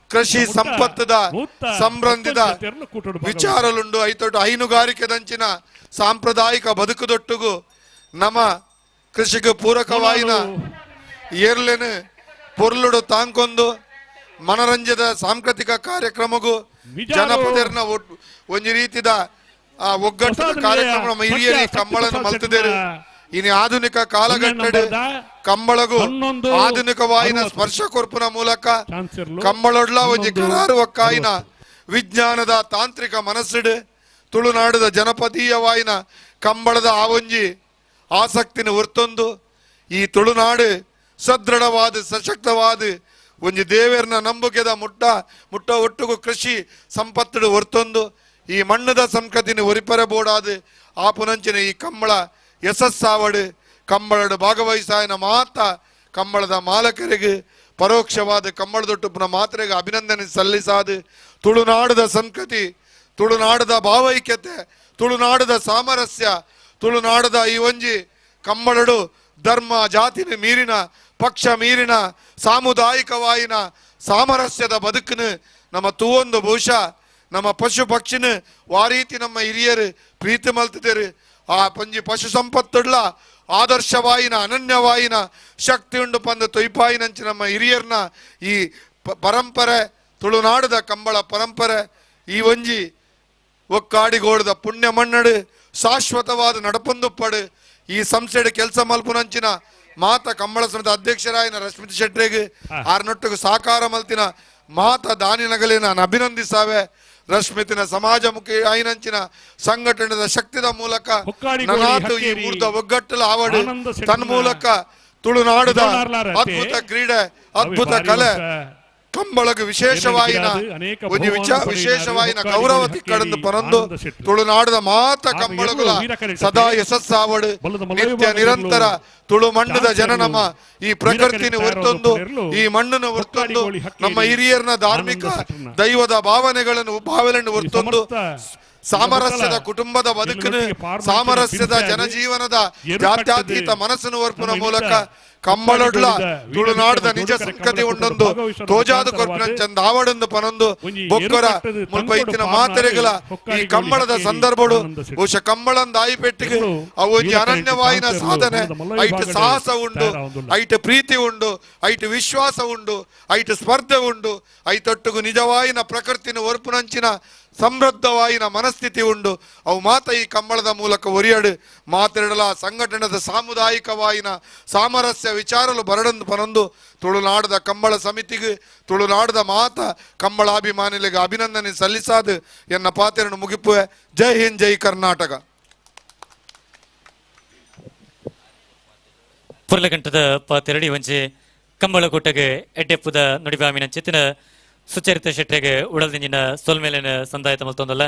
ಕೃಷಿ ಸಂಪತ್ತದ ಸಂಬಂಧಿದ ವಿಚಾರಲುಂಡು. ಐತೊಟ್ಟು ಹೈನುಗಾರಿಕೆದಂಚಿನ ಸಾಂಪ್ರದಾಯಿಕ ಬದುಕುದೊಟ್ಟುಗು ನಮ್ಮ ಕೃಷಿಗೆ ಪೂರಕವಾಯಿನ ಏರ್ಲೆನು ಪೊರ್ಲುಡು ತಾಂಕೊಂದು ಮನರಂಜದ ಸಾಂಸ್ಕೃತಿಕ ಕಾರ್ಯಕ್ರಮಗೂ ಜನಪದರ್ನ ಒಂಜಿ ರೀತಿದ ಒಗ್ಗಟ್ಟದ ಕಾರ್ಯಕ್ರಮ ನಮ್ಮ ಹಿರಿಯರಿ ಕಂಬಳನ್ನು ಮಲ್ತದೇರು. ಇನ್ನು ಆಧುನಿಕ ಕಾಲಘಟ್ಟಡ್ ಕಂಬಳಗು ಆಧುನಿಕವಾಯಿನ ಸ್ಪರ್ಶ ಕೊರ್ಪುನ ಮೂಲಕ ಕಂಬಳೊಡ್ಲ ಒಂಜಿ ಕರಾರು ಒಕ್ಕಾಯಿನ ವಿಜ್ಞಾನದ ತಾಂತ್ರಿಕ ಮನಸ್ಸುಡು ತುಳುನಾಡದ ಜನಪದೀಯವಾಯಿನ ಕಂಬಳದ ಆ ಒಂಜಿ ಆಸಕ್ತಿನ ಹೊರ್ತೊಂದು ಈ ತುಳುನಾಡು ಸದೃಢವಾದ ಸಶಕ್ತವಾದ ಒಂಜಿ ದೇವರ್ನ ನಂಬಿಕೆದ ಮುಟ್ಟ ಮುಟ್ಟ ಒಟ್ಟುಗು ಕೃಷಿ ಸಂಪತ್ತುಡು ಹೊರ್ತೊಂದು ಈ ಮಣ್ಣದ ಸಂಸ್ಕೃತಿನ ಒರಿಪರೆ ಬೋಡಾದ ಆ ಪುನಂಚಿನ ಈ ಕಂಬಳ ಯಶಸ್ಸಾವಡು ಕಂಬಳಡು ಭಾಗವಹಿಸಾಯನ ಮಾತ ಕಂಬಳದ ಮಾಲಕರಿಗೆ ಪರೋಕ್ಷವಾದ ಕಂಬಳದೊಟ್ಟುಪುನ ಮಾತ್ರೆಗೆ ಅಭಿನಂದನೆ ಸಲ್ಲಿಸಾದ ತುಳುನಾಡದ ಸಂಸ್ಕೃತಿ, ತುಳುನಾಡದ ಭಾವೈಕ್ಯತೆ, ತುಳುನಾಡದ ಸಾಮರಸ್ಯ, ತುಳುನಾಡದ ಈ ಒಂಜಿ ಕಂಬಳಡು ಧರ್ಮ ಜಾತಿನ ಮೀರಿನ ಪಕ್ಷ ಮೀರಿನ ಸಾಮುದಾಯಿಕವಾಯಿನ ಸಾಮರಸ್ಯದ ಬದುಕನ್ನು ನಮ್ಮ ತೂವೊಂದು ಬಹುಶಃ ನಮ್ಮ ಪಶು ಪಕ್ಷಿನ ವಾರೀತಿ ನಮ್ಮ ಹಿರಿಯರು ಪ್ರೀತಿ ಮಲ್ತಿದ್ದೇರು. ಆ ಪಂಜಿ ಪಶು ಸಂಪತ್ತುಡ್ಲ ಆದರ್ಶವಾಯಿನ ಅನನ್ಯವಾಯಿನ ಶಕ್ತಿ ಉಂಡು ಪಂದು ತೊಯ್ಪಾಯಿನಂಚಿ ನಮ್ಮ ಹಿರಿಯರ್ನ ಈ ಪರಂಪರೆ ತುಳುನಾಡದ ಕಂಬಳ ಪರಂಪರೆ ಈ ಒಂಜಿ ಒಕ್ಕಾಡಿಗೋಡದ ಪುಣ್ಯ ಮಣ್ಣಡು ಶಾಶ್ವತವಾದ ನಡಪೊಂದುಪ್ಪಡು. ಈ ಸಂಸ್ಥೆಡ್ ಕೆಲಸ ಮಲ್ಪುನಂಚಿನ ಮಾತ ಕಂಬಳ ಸಮಿತಿ ಅಧ್ಯಕ್ಷರಾಯಿನ ರಶ್ಮಿತ್ ಶೆಟ್ರಿಗೆ ಆರ್ನೊಟ್ಟಿಗೆ ಸಾಕಾರ ಮಲ್ತಿನ ಮಾತ ದಾನಿನಗಲಿ ನಾನು ಅಭಿನಂದಿಸಾವೆ. ರಶ್ಮಿತಿನ ಸಮಾಜಮುಖಿ ಆಯಿನಂಚಿನ ಸಂಘಟನೆದ ಶಕ್ತಿದ ಮೂಲಕ ನನಾತು ಈ ಊರ್ದ ಒಗ್ಗಟ್ಟಲ ಆವಡು ತನ್ಮೂಲಕ ತುಳುನಾಡದ ಅದ್ಭುತ ಕ್ರೀಡೆ ಅದ್ಭುತ ಕಲೆ ಕಂಬಳಗ ವಿಶೇಷವಾಯಿನ ಒಂಜಿ ವಿಶೇಷವಾಯಿನ ಗೌರವ ತಿಕ್ಕಡಂದು ಪನೊಂದು ತುಳುನಾಡದ ಮಾತ ಕಂಬಳಗುಲ ಸದಾ ಯಶಸ್ಸಾವಡು. ನಿತ್ಯ ನಿರಂತರ ತುಳು ಮಣ್ಣದ ಜನ ನಮ್ಮ ಈ ಪ್ರಕೃತಿನ ಹೊರ್ತೊಂದು ಈ ಮಣ್ಣನ್ನು ಹೊರ್ತೊಂದು ನಮ್ಮ ಹಿರಿಯರ್ನ ಧಾರ್ಮಿಕ ದೈವದ ಭಾವನೆಗಳನ್ನು ಹೊರ್ತೊಂದು ಸಾಮರಸ್ಯದ ಕುಟುಂಬದ ಬದುಕನ್ನು ಸಾಮರಸ್ಯದ ಜನಜೀವನದ ಜಾತ್ಯತೀತ ಮನಸ್ಸನ್ನು ಹೊರ್ಪುನ ಮೂಲಕ ಕಂಬಳೊಡ್ಲ ತುಳುನಾಡದ ನಿಜ ಸಂಸ್ಕೃತಿ ಉಂಡೊಂದು ತೋಜಾದ ಕೊರ್ಪಿನ ಚಂದ ಆವಡೊಂದು ಪನೊಂದು ಬೊಕ್ಕರ ಮುಲ್ಪ ಇತ್ತಿನ ಮಾತೆರೆಗಳ ಈ ಕಂಬಳದ ಸಂದರ್ಭಡು ಬಹುಶಃ ಕಂಬಳಂದ ಆಯಿಪೆಟ್ಟಿಗೆ ಅವು ಒಂಜಿ ಅನನ್ಯವಾಯಿನ ಸಾಧನೆ. ಐಟ್ ಸಾಹಸ ಉಂಡು, ಐಟ್ ಪ್ರೀತಿ ಉಂಡು, ಐಟ್ ವಿಶ್ವಾಸ ಉಂಡು, ಐಟ್ ಸ್ಪರ್ಧೆ ಉಂಡು, ಐತೊಟ್ಟುಗು ನಿಜವಾಯಿನ ಪ್ರಕೃತಿನ ಒರ್ಪುನಂಚಿನ ಸಮೃದ್ಧವಾಯಿನ ಮನಸ್ಥಿತಿ ಉಂಡು. ಅವು ಮಾತ ಈ ಕಂಬಳದ ಮೂಲಕ ಒರಿಯಡು ಮಾತೆರಡಲ ಸಂಘಟನೆದ ಸಾಮುದಾಯಿಕವಾಯಿನ ಸಾಮರಸ್ಯ ವಿಚಾರಲು ಬರಡಂದು ಪನೊಂದು ತುಳುನಾಡದ ಕಂಬಳ ಸಮಿತಿಗೆ ತುಳುನಾಡದ ಮಾತ ಕಂಬಳಾಭಿಮಾನಿಗಳಿಗೆ ಅಭಿನಂದನೆ ಸಲ್ಲಿಸಾದು ಎನ್ನ ಪಾತೆರನ್ನು ಮುಗಿಪುವೆ. ಜೈ ಹಿಂದ್, ಜೈ ಕರ್ನಾಟಕ. ಪುರ್ಲಗಂಟದ ಪಾತೆರಡಿ ಒಂಜಿ ಕಂಬಳ ಕೂಟಗೆ ಎಡ್ಡೆಪ್ಪುದ ನುಡಿಬಾಮಿನ ಚಿತ್ತಿನ ಸುಚರಿತ ಶೆಟ್ಟೆಗೆ ಉಡಲ್ದಿಂಜಿನ ಸೊಲ್ಮೇಲಿನ ಸಂದಾಯತ ಮಲ್ತೊಂದಲ್ಲ.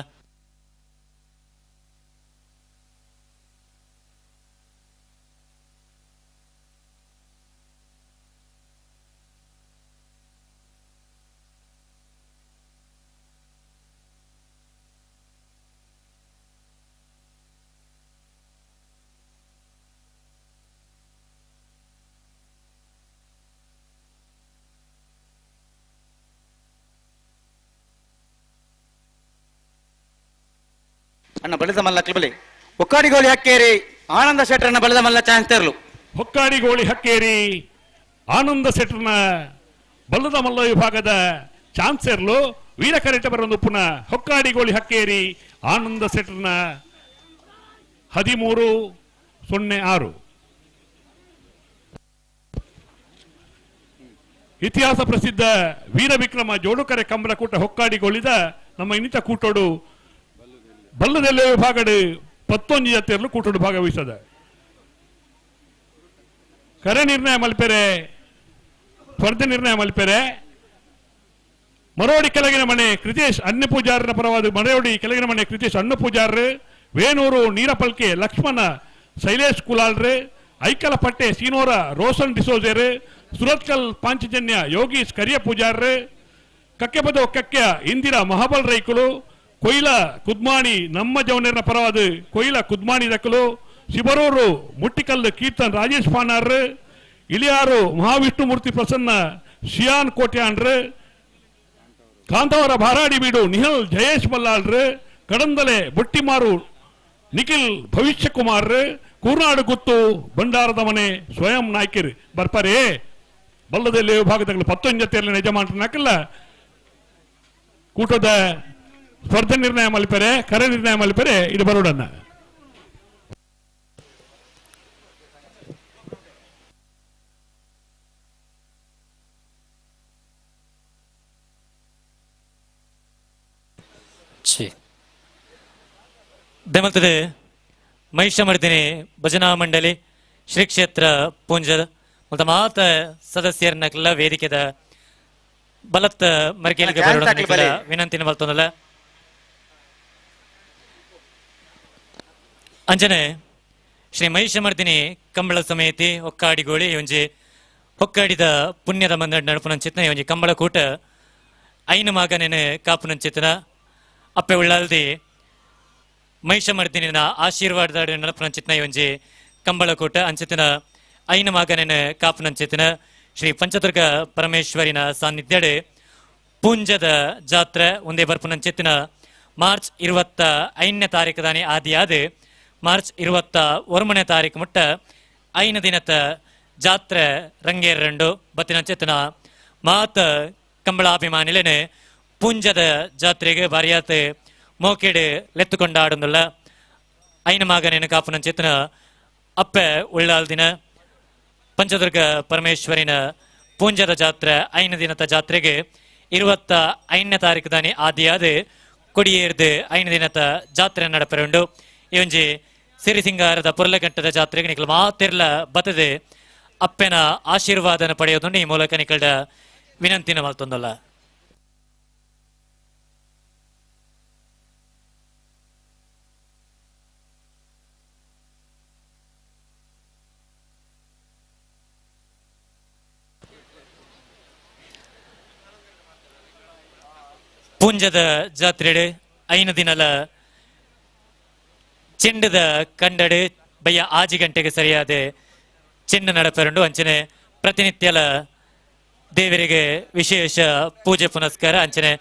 ಅಣ್ಣ ಬಳಿದ ಮಲ್ಲ ಕ್ಲಿಬಲಿ ಹೊಕ್ಕಾಡಿಗೋಳಿ ಹಕ್ಕೇರಿ ಆನಂದ ಶೆಟ್ಟರನ್ನ ಬಳಿದ ಮಲ್ಲ ಚಾನ್ಸ್ ತೆರಲು. ಹೊಕ್ಕಾಡಿಗೋಳಿ ಹಕ್ಕೇರಿ ಆನಂದ ಶೆಟ್ಟರ್ನ ಬಲ್ಲದ ಮಲ್ಲ ವಿಭಾಗದ ಚಾನ್ಸೆರ್ಲು ವೀರಕರೆಟ ಬರೊಂದು ಪುನಃ ಹೊಕ್ಕಾಡಿಗೋಳಿ ಹಕ್ಕೇರಿ ಆನಂದ ಶೆಟ್ಟರ್ನ 13-06. ಇತಿಹಾಸ ಪ್ರಸಿದ್ಧ ವೀರವಿಕ್ರಮ ಜೋಡುಕರೆ ಕಂಬಳಕೂಟ ಹೊಕ್ಕಾಡಿಗೋಳಿದ ನಮ್ಮ ಇನ್ನಿತ ಕೂಟೋಡು ಬಲ್ಲದೆಲ್ಲ ವಿಭಾಗಡು 11 ಜತೆಯಲ್ಲೂ ಕೂಟೋಡು ಭಾಗವಹಿಸದ. ಕರೆ ನಿರ್ಣಯ ಮಲ್ಪೆರೆ, ಸ್ಪರ್ಧೆ ನಿರ್ಣಯ ಮಲ್ಪೆರೆ. ಮರೋಡಿ ಕೆಳಗಿನ ಮನೆ ಕೃತೇಶ್ ಅನ್ನ ಪೂಜಾರನ ಪರವಾದ ಮರೋಡಿ ಕೆಳಗಿನ ಮನೆ ಕೃತೇಶ್ ಅನ್ನ ಪೂಜಾರರು, ವೇಣೂರು ನೀರಪಲ್ಕೆ ಲಕ್ಷ್ಮಣ ಶೈಲೇಶ್ ಕುಲಾಲ್ರು, ಐಕಲಪಟ್ಟೆ ಸೀನೋರ ರೋಷನ್ ಡಿಸೋಜರು, ಸುರತ್ಕಲ್ ಪಾಂಚಜನ್ಯ ಯೋಗೀಶ್ ಕರಿಯ ಪೂಜಾರರು, ಕಕ್ಕೆಪದ ಕಕ್ಕೆಯ ಇಂದಿರಾ ಮಹಾಬಲ್ ರೈಕುಲು, ಕೊಯ್ಲ ಕುದ್ಮಾಣಿ ನಮ್ಮ ಜವನೇರ್ನ ಪರವಾದ ಕೊಯ್ಲ ಕುದ್ಮಾಣಿ ದಕ್ಕಲು ಶಿಬರೂರು ಮುಟ್ಟಿಕಲ್ಲು ಕೀರ್ತನ್ ರಾಜೇಶ್ ಪಾನಾರ್ ಇಳಿಯಾರು ಮಹಾವಿಷ್ಣುಮೂರ್ತಿ ಪ್ರಸನ್ನ ಶಿಯಾನ್ ಕೋಟ್ಯಾನ್ರು ಕಾಂತಾವರ ಭಾರಾಡಿ ಬೀಡು ನಿಹಲ್ ಜಯೇಶ್ ಬಲ್ಲಾಳ್ರು ಕಡಂದಲೆ ಬುಟ್ಟಿಮಾರು ನಿಖಿಲ್ ಭವಿಷ್ಯ ಕುಮಾರ್ ಕೂರ್ನಾಡು ಗುತ್ತು ಭಂಡಾರದ ಮನೆ ಸ್ವಯಂ ನಾಯ್ಕರು ಬರ್ಪಾರೇ ಬಲ್ಲದಲ್ಲಿ ವಿಭಾಗದಲ್ಲಿ ಪತ್ತೊಂದು ಜೊತೆಯಲ್ಲಿ ಯಜಮಾನರನ್ನಾಕಲ್ಲ ಕೂಟದ ಸ್ಪರ್ಧೆ ನಿರ್ಣಯ ಮಲ್ಪೆರೆ ಕರೆ ನಿರ್ಣಯ ಮಲ್ಪೆರೆ ಇದು ಬರೋಡನ್ನ. ದಯಮಲ್ತದೆ ಮಹಿಷಮರ್ದಿನಿ ಭಜನಾ ಮಂಡಳಿ ಶ್ರೀ ಕ್ಷೇತ್ರ ಪೂಂಜದ ಮತ್ತು ಮಾತ ಸದಸ್ಯರನ್ನಕ್ಕೆಲ್ಲ ವೇದಿಕೆದ ಬಲತ್ತ ಮರಿಕೇಲಿಗೆ ಬರೋಣ ವಿನಂತಿನ ಮಲ್ತೊಂದಲ್ಲ. ಅಂಜನೆ ಶ್ರೀ ಮಹಿಷಮರ್ದಿನಿ ಕಂಬಳ ಸಮಿತಿ ಹೊಕ್ಕಾಡಿಗೋಳಿ ಒಂಜಿ ಹೊಕ್ಕಾಡಿದ ಪುಣ್ಯದ ಮಂದ ನಡುಪುನಂಚಿತ್ನ ಒಂಜಿ ಕಂಬಳ ಕೂಟ ಐನು ಮಗನೇನೆ ಕಾಪುನಂಚಿತ್ನ ಅಪ್ಪೆ ಉಳ್ಳಾಲ್ದಿ ಮಹಿಷಮರ್ದಿನಿನ ಆಶೀರ್ವಾದದ ನಡಪುನಂಚಿತ್ನ ಒಂಜಿ ಕಂಬಳಕೂಟ ಅಂಚಿತನ ಐನ ಮಗನೇನ ಕಾಪುನಂಚಿತನ ಶ್ರೀ ಪಂಚದುರ್ಗ ಪರಮೇಶ್ವರಿನ ಸಾನ್ನಿಧ್ಯಡೆ ಪೂಂಜದ ಜಾತ್ರೆ ಒಂದೇ ಬರ್ಪುನಂಚಿತನ ಮಾರ್ಚ್ 25ನೇ ತಾರೀಕು ಆದಿಯಾದ ಮಾರ್ಚ್ 21ನೇ ತಾರೀಕು ಮುಟ್ಟ 5 ದಿನದ ಜಾತ್ರೆ ರಂಗೇರಂಡು ಬತ್ತಿನಂಚಿತನ ಮಾತ ಕಂಬಳಾಭಿಮಾನಿಲೇನೆ ಪೂಂಜದ ಜಾತ್ರೆಗೆ ಬಾರಿಯಾತ ಮೋಕೆಡು ಲೆತ್ತುಕೊಂಡಾಡುಂದುಲ್ಲ. ಐನ ಮಗನೇನು ಕಾಪುನಂಚಿತನ ಅಪ್ಪೆ ಉಳ್ಳಾಲ್ದಿನ ಪಂಚದುರ್ಗ ಪರಮೇಶ್ವರಿನ ಪೂಂಜದ ಜಾತ್ರೆ 5 ದಿನದ ಜಾತ್ರೆಗೆ 25ನೇ ತಾರೀಕು ದಾನಿ ಆದಿಯಾದ ಕೊಡಿಯೇರ್ದು 5 ದಿನದ ಜಾತ್ರೆ ನಡಪೆರುಂಡು. ಈ ಒಂಜಿ ಸಿರಿಸಿಂಗಾರದ ಪೊರ್ಲಗಂಟದ ಜಾತ್ರೆಗೆ ನಿಕಲ್ ಮಾತಿರ್ಲ ಬತ್ತದೆ ಅಪ್ಪೆನ ಆಶೀರ್ವಾದನ ಪಡೆಯೋದುಂಡು. ಈ ಮೂಲಕ ನಿಕಲ್ಡ ವಿನಂತಿನ ಮಲ್ತೊಂದಲ್ಲ. ಪೂಂಜದ ಜಾತ್ರೆಡು 5 ದಿನಲ ಚೆಂಡದ ಕಂಡಡು ಬಯ್ಯ 6 ಗಂಟೆಗೆ ಸರಿಯಾದ ಚೆಂಡು ನಡಪೆರುಂಡು. ಅಂಚನೆ ಪ್ರತಿನಿತ್ಯಲ ದೇವರಿಗೆ ವಿಶೇಷ ಪೂಜೆ ಪುನಸ್ಕಾರ ಅಂಚನೆ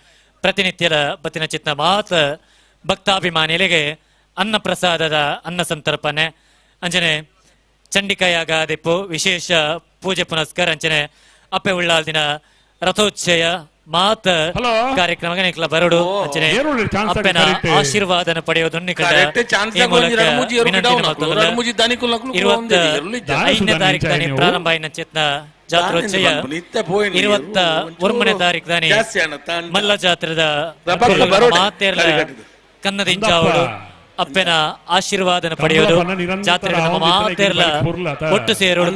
ಪ್ರತಿನಿತ್ಯಲ ಬತ್ತಿನ ಚಿತ್ನ ಮಾತ್ರ ಭಕ್ತಾಭಿಮಾನಿಗಳಿಗೆ ಅನ್ನ ಪ್ರಸಾದದ ಅನ್ನ ಸಂತರ್ಪಣೆ ಅಂಚನೆ ಚಂಡಿಕಾಯಾಗ ದಿಪ್ಪು ವಿಶೇಷ ಪೂಜೆ ಪುನಸ್ಕಾರ ಅಂಚನೆ ಅಪ್ಪೆ ಉಳ್ಳಾಲ್ದಿನ ರಥೋಚ್ಚಯ ಮಾತ ಕಾರ್ಯಕ್ರಮಕ್ಕೆ ನಿಖಲ ಬರಡು ಅಂಚನೆ ಅಪ್ಪನ ಆಶೀರ್ವಾದನ ಪಡೆಯೋದನ್ನು 25ನೇ ತಾರೀಕು ಪ್ರಾರಂಭ ಆಯಿನ ಚೇತನ ಜಾತ್ರೋಚ್ಚಯ 21ನೇ ತಾರೀಕು ದಾನಿ ಮಲ್ಲ ಜಾತ್ರದ ಮಾತೇರ್ಲ ಕನ್ನದಿಂಚಾವಡು ಅಪ್ಪನ ಆಶೀರ್ವಾದನ ಪಡೆಯೋದು ಜಾತ್ರೆ ನಮ್ಮ ಮಾತೇರ್ಲ ಒಟ್ಟು ಸೇರೋಡು.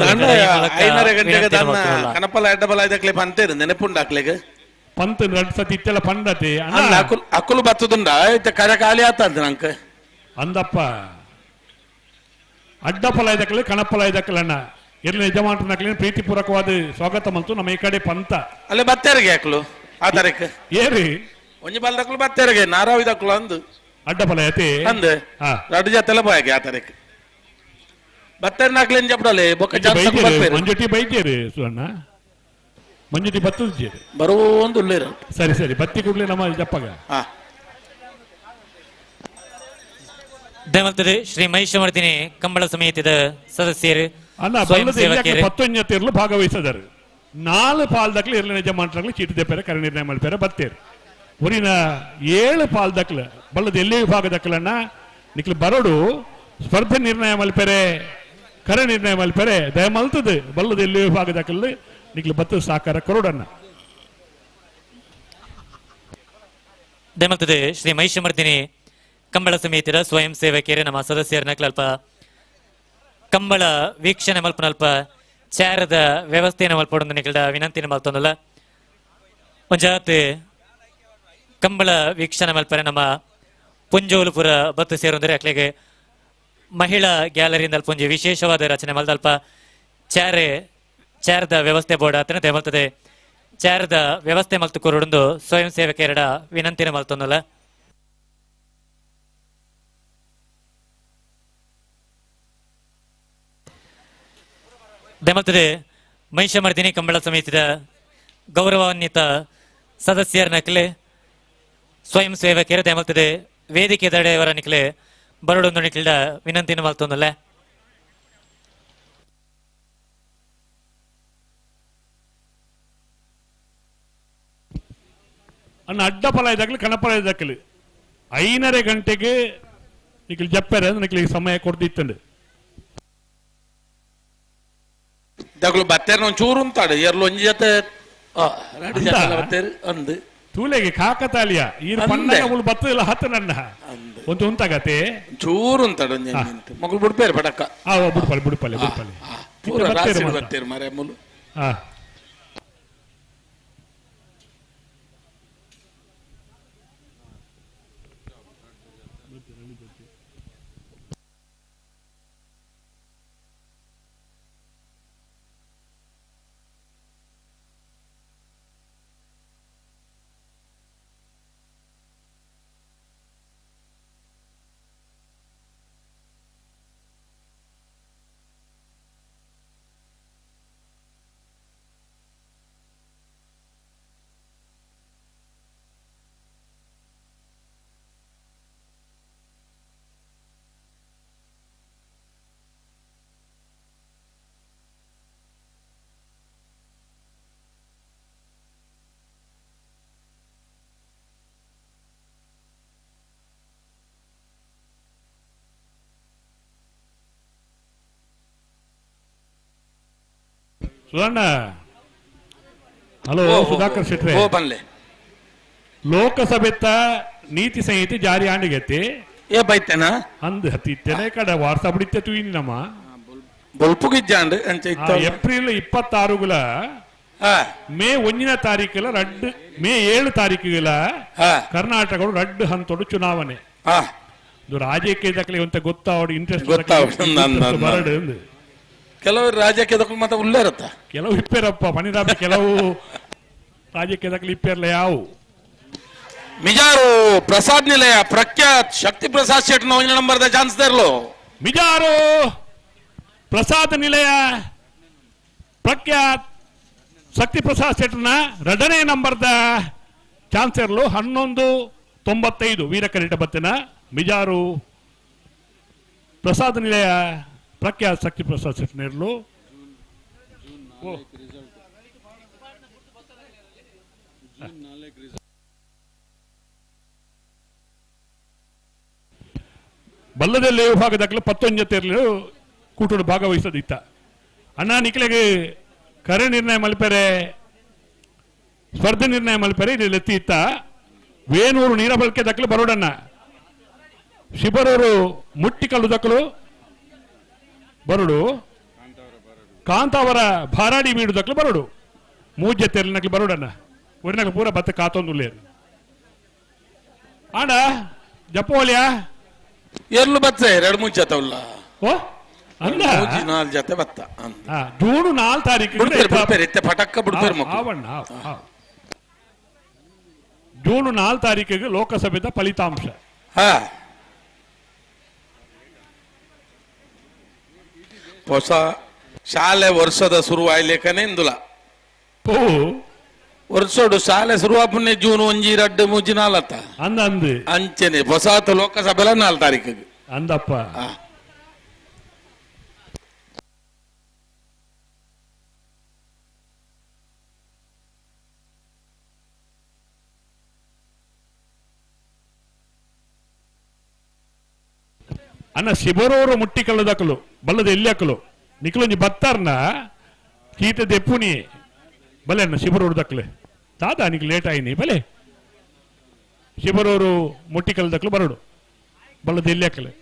ಪಂತ ರಡ್ ಸತಿ ಇತ್ತೆಲ್ಲ ಪಂಡತೆ ಅಕ್ಕುಲು ಬತ್ತದುಂಡ ಇತ್ತೆ ಕರೆ ಖಾಲಿ ಆತಂತ ನಂಗೆ ಅಂದಪ್ಪ ಅಡ್ಡಪಲ ಇದಕ್ಕಲೆ ಕಣಪ್ಪಲ ಇದಕ್ಕಲಣ್ಣ ಎಲ್ಲಿ ಯಜಮಾನರನ್ನ ಪ್ರೀತಿಪೂರ್ವಕವಾದ ಸ್ವಾಗತ ಮಂತು ನಮ್ಮ ಈ ಕಡೆ ಪಂತ ಅಲ್ಲೇ ಬತ್ತೇರಿಗೆ ಅಕ್ಲು ಆ ತಾರೀಕು ಏರಿ ಒಂಜಿ ಬಲ್ದಕ್ಲು ಬತ್ತೇರಿಗೆ ನಾರಾವ್ ಇದಕ್ಲು ಅಂದು ಅಡ್ಡಪಲ ಐತಿ ಅಂದು ರಡ್ಡು ಜಾತೆಲ್ಲ ಬಾಯಗೆ ಆ ತಾರೀಕು ಬತ್ತೇರಿ ನಾಕ್ಲೇನ್ ಜಪ್ಪಡಲೆ ಬೊಕ್ಕ ಜಾತ್ರೆ ಮಂಜುಟಿ ಬೈತೇರಿ ಸುವರ್ಣ ಮಂಜುಟಿ ಬತ್ತದ ಬರೋಂದು ಉಳ್ಳೇರು ಸರಿ ಸರಿ ಬತ್ತಿ ಕೂಡಲೇ ನಮ್ಮ ಜಪ್ಪಗ ದಯಮಲ್ತದೆ ಶ್ರೀ ಮಹಿಷಮರ್ದಿನಿ ಕಂಬಳ ಸಮಿತಿದ ಸದಸ್ಯರು ಅಲ್ಲ ಪತ್ತೊಂಜತಿರ್ಲು ಭಾಗವಹಿಸಿದರು 4 ಪಾಲ್ದಕ್ಲು ಇರ್ಲಿ ನಿಜ ಮಾಡ್ತಾಗ್ಲಿ ಚೀಟಿ ದೆಪ್ಪರೆ ಕರೆ ನಿರ್ಣಯ ಮಾಡ್ತಾರೆ ಬತ್ತೇರು ಊರಿನ 7 ಪಾಲ್ದಕ್ಲು ಬಲ್ಲದ ಎಲ್ಲಿ ವಿಭಾಗದಕ್ಲನ್ನ ನಿಕ್ಲು ಬರೋಡು ಸ್ಪರ್ಧೆ ನಿರ್ಣಯ ಮಲ್ಪೆರೆ ಕರೆ ನಿರ್ಣಯ ಮಲ್ಪೆರೆ ದಯಮಲ್ತದೆ ಬಲ್ಲದ ಎಲ್ಲಿ ವಿಭಾಗದಕ್ಕಲ್ಲಿ ನಿಕ್ಲು ಬತ್ತು ಸಾಕಾರ ಕೊರೋಡನ್ನ. ದಯಮಲ್ತದೆ ಶ್ರೀ ಮಹಿಷಮರ್ದಿನಿ ಕಂಬಳ ಸಮಿತಿಯ ಸ್ವಯಂ ಸೇವಕಿಯರೇ ನಮ್ಮ ಸದಸ್ಯರನ್ನ ಅಲ್ಪ ಕಂಬಳ ವೀಕ್ಷಣೆ ಮಲ್ಪನಲ್ಪ ಚಾರದ ವ್ಯವಸ್ಥೆಯನ್ನು ಮಲ್ಪಡೊಂದು ನಿಕಲ್ಡ ವಿನಂತಿನ ಮಲ್ತೊಂದಲ್ಲ. ಒಂಜಾತ್ ಕಂಬಳ ವೀಕ್ಷಣೆ ಮಲ್ಪರೆ ನಮ್ಮ ಪುಂಜೋಲುಪುರ ಬತ್ತು ಸೇರೊಂದರೆ ಅಕ್ಲೆಗೆ ಮಹಿಳಾ ಗ್ಯಾಲರಿಯಿಂದ ಅಲ್ಪ ಒಂಜಿ ವಿಶೇಷವಾದ ರಚನೆ ಮಲ್ದಲ್ಪ ಚಾರೆ ಚಾರದ ವ್ಯವಸ್ಥೆ ಬೋರ್ಡ್ ಆತನ ದೇವಲ್ತದೆ ಚಾರದ ವ್ಯವಸ್ಥೆ ಮಲ್ತು ಕೊರಡೊಂದು ಸ್ವಯಂ ಸೇವಕಿಯರ ವಿನಂತಿನ ಮಲ್ತೊಂದಲ್ಲ. ದಮತದೆ ಮಹಿಷಮರ್ದಿನಿ ಕಂಬಳ ಸಮಿತಿದ ಗೌರವಾನ್ವಿತ ಸದಸ್ಯರ ನಕಲೆ ಸ್ವಯಂ ಸೇವಕರು ದಮತದೆ ವೇದಿಕೆ ದಡೆಯವರ ನಿಕಲೆ ಬರಡೊಂದು ನಿಖಿಲ್ಡ ವಿನಂತಿನ ಮಲ್ತೊಂದಲ್ಲ. ಅಣ್ಣ ಅಡ್ಡ ಫಲ ಇದ್ದಾಗಲಿ ಕಣಪಲ ಇದ್ದಾಗಲಿ 5:30 ಗಂಟೆಗೆ ನಿಖಿಲ್ ಜಪ್ಪರೆ ನಿಖಿಲ್ ಸಮಯ ಕೊಡ್ತಿತ್ತಂಡು. ದಗ್ಲು ಬತ್ತೇರ್ ಒಂಚೂರು ಉಂತಾಡು ಎರ್ಲು ಒಂಜಿ ಜೊತೆ ರಡ್ಡು ಜೊತೆ ಬತ್ತೇರು ಅಂದು ತೂಲೆಗೆ ಕಾಕತಾಲಿಯ ಈ ಪಣ್ಣಗ ಮುಳು ಬತ್ತದಿಲ್ಲ ಹತ್ತು ನನ್ನ ಒಂದು ಉಂತಾಗತ್ತೆ ಚೂರು ಉಂತಾಡು ಒಂಜಿ ಮಗಳು ಬುಡ್ಪೇರು ಪಡಕ್ಕ. ಬುಡ್ಪಲೆ ಬುಡ್ಪಲೆ ಬುಡ್ಪಲೆ ಪೂರ ರಾಸಿಡ್ ಬತ್ತೇರು ಮರೆ ಮುಲು. ಸುಧಣ್ಣ, ಹಲೋ ಸುಧಾಕರ್ ಶೆಟ್ರೆ, ಲೋಕಸಭೆತ್ತ ನೀತಿ ಸಂಹಿತೆ ಜಾರಿ ಆಂಡಿಗತ್ತಿ ಏ ಬೈತೇನಾ ಅಂದ್ ಹತ್ತಿತ್ತೇನೆ ಕಡೆ ವಾಟ್ಸಪ್ ಬಿಡಿತ್ತೆ ತೂಯಿನಿ ನಮ್ಮ ಬೊಲ್ಪುಗಿಜ್ಜಾಂಡ್ ಅಂಚ ಇತ್ತ ಏಪ್ರಿಲ್ 26 ಗುಲ ಮೇ 1ನೇ ತಾರೀಕುಲ ರಡ್ಡು ಮೇ 7 ತಾರೀಕುಗಳ ಕರ್ನಾಟಕ ರಡ್ಡು ಹಂತೋಡು ಚುನಾವಣೆ. ಇದು ರಾಜಕೀಯ ದಾಖಲೆ ಅಂತ ಗೊತ್ತಾವಡು ಇಂಟ್ರೆಸ್ಟ್ ಬರಡು. ಕೆಲವರು ರಾಜಕೀಯ ದಾಖಲೆ ಮತ್ತೆ ಉಲ್ಲೇ ಇರುತ್ತ ಕೆಲವು ಇಪ್ಪೇರಪ್ಪ ಮಣಿರಾಮ ಕೆಲವು ರಾಜಕೀಯ ದಾಖಲೆ ಇಪ್ಪೇರ್ಲ ಯಾವು. ಮಿಜಾರು ಪ್ರಸಾದ್ ನಿಲಯ ಪ್ರಖ್ಯಾತ್ ಶಕ್ತಿ ಪ್ರಸಾದ್ ಶೆಟ್ ಒಂಜಿ ನಂಬರ್ the chance ತರ್ಲು. ಮಿಜಾರು ಪ್ರಸಾದ್ ನಿಲಯ ಪ್ರಖ್ಯಾತ್ ಶಕ್ತಿ ಪ್ರಸಾದ್ ಶೆಟ್ನ ಎರಡನೇ ನಂಬರ್ದ ಚಾನ್ಸರ್ಲು 11.95 ವೀರಕರಿಟ ಬತ್ತಿನ ಮಿಜಾರು ಪ್ರಸಾದ್ ನಿಲಯ ಪ್ರಖ್ಯಾತ್ ಶಕ್ತಿ ಪ್ರಸಾದ್ ಶೆಟ್ನೇರ್ಲು. ಬಲ್ಲದಲ್ಲಿ ವಿಭಾಗದಾಗಲೂ 11 ಜೊತೆ ಕೂಟೋಡು ಭಾಗವಹಿಸೋದಿತ್ತ. ಅಣ್ಣ ನಿಖಿಲೆಗೆ ಕರೆ ನಿರ್ಣಯ ಮಲ್ಪೆರೆ ಸ್ಪರ್ಧೆ ನಿರ್ಣಯ ಮಲ್ಪೆರೆ ಇಲ್ಲಿ ಎತ್ತಿ ಇತ್ತ. ವೇನೂರು ನೀರ ಬಳಕೆ ದಕ್ಕಲು ಬರೋಡಣ್ಣ, ಶಿಬರೂರು ಮುಟ್ಟಿಕಲ್ಲು ದಕ್ಕಲು ಬರೋಡು, ಕಾಂತಾವರ ಭಾರಾಡಿ ಬೀಡು ದಕ್ಕಲು ಬರೋಡು, ಮೂಜೆ ತೆರಲಿನಕ್ಲು ಬರೋಡಣ್ಣ ಒರಿನಕ್ಲು ಪೂರ ಬತ್ತ ಕಾತೊಂದು ಆಂಡ ಜಪ್ಪೋಲಿಯಾ ಎರ್ಲು ಬತ್ತ ಎರಡು ಮೂರು ಜೊತೆ ಉಲ್ಲ ಅಲ್ಲ ನಾಲ್ ಜೊತೆ ಬತ್ತ ಜೂನ್ 4 ತಾರೀಕು ಪಟಕ್ಕ ಬಿಡ್ತಾರೆ ಜೂನ್ 4 ತಾರೀಕಿಗೆ ಲೋಕಸಭೆದ ಫಲಿತಾಂಶ. ಹೊಸ ಶಾಲೆ ವರ್ಷದ ಶುರುವಾಯ್ಲೇಕನೆ ಇಂದುಲ ವರ್ಷೋಡು ಶಾಲೆ ಶುರುವಾಪುನೆ ಜೂನ್ 1 2 3 4 ಅಂದ ಅಂದು ಅಂಚನೆ ಹೊಸಾತ ಲೋಕಸಭೆಲ 4 ತಾರೀಕಿಗೆ ಅಂದಪ್ಪ. ಅನ್ನ ಶಿಬರೂರು ಮುಟ್ಟಿ ಕಳ್ಳದಕಲು ಬಲ್ಲದ ಎಲ್ಲಿ ಹಾಕಲು ನಿಖಲೊಂಜಿ ಬತ್ತಾರ್ನ ಕೀಟ ದೆಪ್ಪುನಿ ಬಲೆ ಅನ್ನ ಶಿಬರೂರು ದಕ್ಕಲೆ ತಾದ ನಿಕ್ ಲೇಟ್ ಆಯ್ನಿ ಬಲೆ ಶಿಬರೂರು ಮುಟ್ಟಿ ಕಳ್ಳದಕ್ಕಲು ಬರೋಡು ಬಲ್ಲದ ಎಲ್ಲಿ ಹಾಕಲೆ.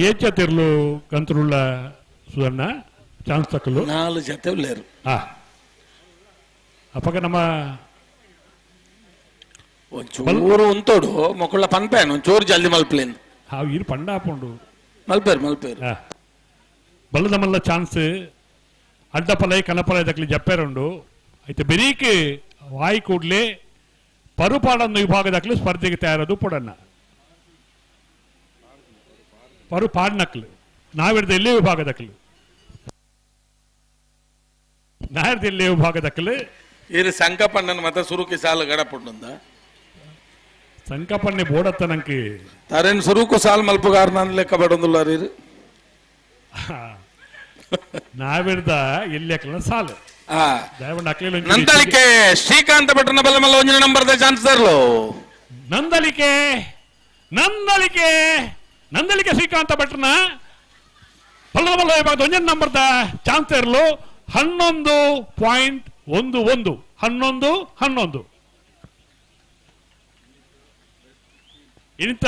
ಏಚ ತಿರ್ಲು ಕಂತರುಳ್ಳ ಸುಧಣ್ಣ ಚಾನ್ಸ್ ತಕ್ಕಲು ನಾಲ್ ಜತೆ ಉಲ್ಲೇರು. ಅಪ್ಪಗ ನಮ್ಮ ಒಂಚೂರು ಉಂತೋಡು ಮೊಕ್ಕಳ ಪನ್ಪೇನು ಒಂಚೂರು ಜಲ್ದಿ ಮಲ್ಪ್ಲೇನು. ಹಾವು ಇರು ಪಂಡ ಹಾಕೊಂಡು ಮಲ್ಪೇರು ಮಲ್ಪೇರು. ಬಲ್ಲದ ಮಲ್ಲ ಚಾನ್ಸ್ ಅಡ್ಡಪಲೈ ಕನಪಲೈ ದಕ್ಲಿ ಜಪ್ಪೇರುಂಡು. అయితే ಬೆರೀಕ್ ವಾಯಿ ಕೂಡ್ಲೆ ಪರುಪಾಡನ್ನು ವಿಭಾಗದಕ್ಲು ಸ್ಪರ್ಧೆಗೆ ತಯಾರದು ಪೊಡನ್ನ ಪರು ಪಾಡ್ನಕ್ಲು ನಾವಿಡ್ದ ಎಲ್ಲೇ ವಿಭಾಗದಕ್ಲು ನಾವಿಡ್ದ ಎಲ್ಲೇ ವಿಭಾಗದಕ್ಲು ಇರು ಸಂಕಪಣ್ಣನ ಮತ್ತೆ ಸುರುಕಿ ಸಾಲು ಗಡಪುಂಡ ಸಂಕಪಣ್ಣೆ ಬೋಡತ್ತ ನಂಗೆ ತರೇನು ಸುರುಕು ಸಾಲು ಮಲ್ಪುಗಾರ ನಾನು ಲೆಕ್ಕ ಬಡೊಂದುಲ್ಲ ಇರು ನಾವಿಡ್ದ ಎಲ್ಲಿ ಹಾಕಲ ಸಾಲು ನಂದಳಿಕೆ ಶ್ರೀಕಾಂತ ಭಟ್ರನ ಬಲ್ಲ ಮಲ್ಲ ಒಂಜಿನ ನಂಬರ್ ಚಾನ್ಸ್ ತರಲು. ನಂದಳಿಕೆ ನಂದಳಿಕೆ ನಂದಳಿಕೆ ಶ್ರೀಕಾಂತ ಭಟ್ರನ ಬಲ್ಲ ಮಲ್ಲ ವಿಭಾಗದ ಒಂಜಿನ ನಂಬರ್ ಚಾನ್ಸ್ ತರಲು 11.11 11 11. ಇಂಥ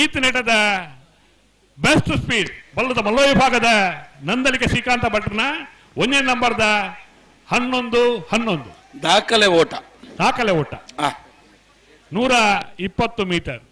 ಈತ ನೆಟದ ಬೆಸ್ಟ್ ಸ್ಪೀಡ್ ಬಲ್ಲದ ಮಲ್ಲ ವಿಭಾಗದ ನಂದಳಿಕೆ ಶ್ರೀಕಾಂತ ಭಟ್ರನ ಒಂದೇ ನಂಬರ್ದ 11 11. ದಾಖಲೆ ಓಟ, ದಾಖಲೆ ಓಟ 120 ಮೀಟರ್.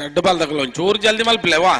ರೆಡ್ ಬಾಲ್ ತಗೊಳ್ಳಿ ಒಂಚೂರು ಜಲ್ದಿ ಮಲ್ಪಲೇವಾ.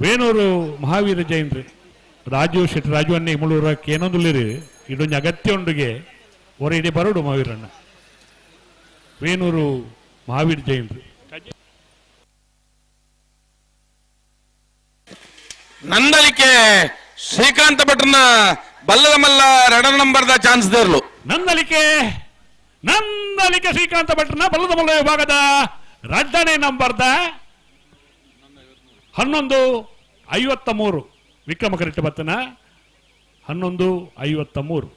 ವೇಣೂರು ಮಹಾವೀರ ಜೈನ್ರಿ ರಾಜು ಶೆಟ್ಟಿ ರಾಜು ಅನ್ನೆ ಮುಳ್ಳೂರ ಕೇನೊಂದುಲ್ಲಿರಿ ಇದೊಂದು ಅಗತ್ಯ ಉಂಡುಗೆ ಹೊರ ಇಡೀ ಬರೋಡು ಮಹಾವೀರಣ್ಣ ವೇಣೂರು ಮಹಾವೀರ ಜೈನ್ರಿ. ನಂದಳಿಕೆ ಶ್ರೀಕಾಂತ ಭಟ್ರನ ಬಲ್ಲದ ಮಲ್ಲ ಎರಡರ ನಂಬರ್ದ ಚಾನ್ಸ್ ದೇರ್ಲು. ನಂದಳಿಕೆ ನಂದಳಿಕೆ ಶ್ರೀಕಾಂತ ಭಟ್ರನ ಬಲ್ಲದ ಮಲ್ಲ ವಿಭಾಗದ ಎರಡನೇ ನಂಬರ್ದ 11:53 Vikrama ಕರೆಕ್ಟ್ ಬತ್ತನ 11:53.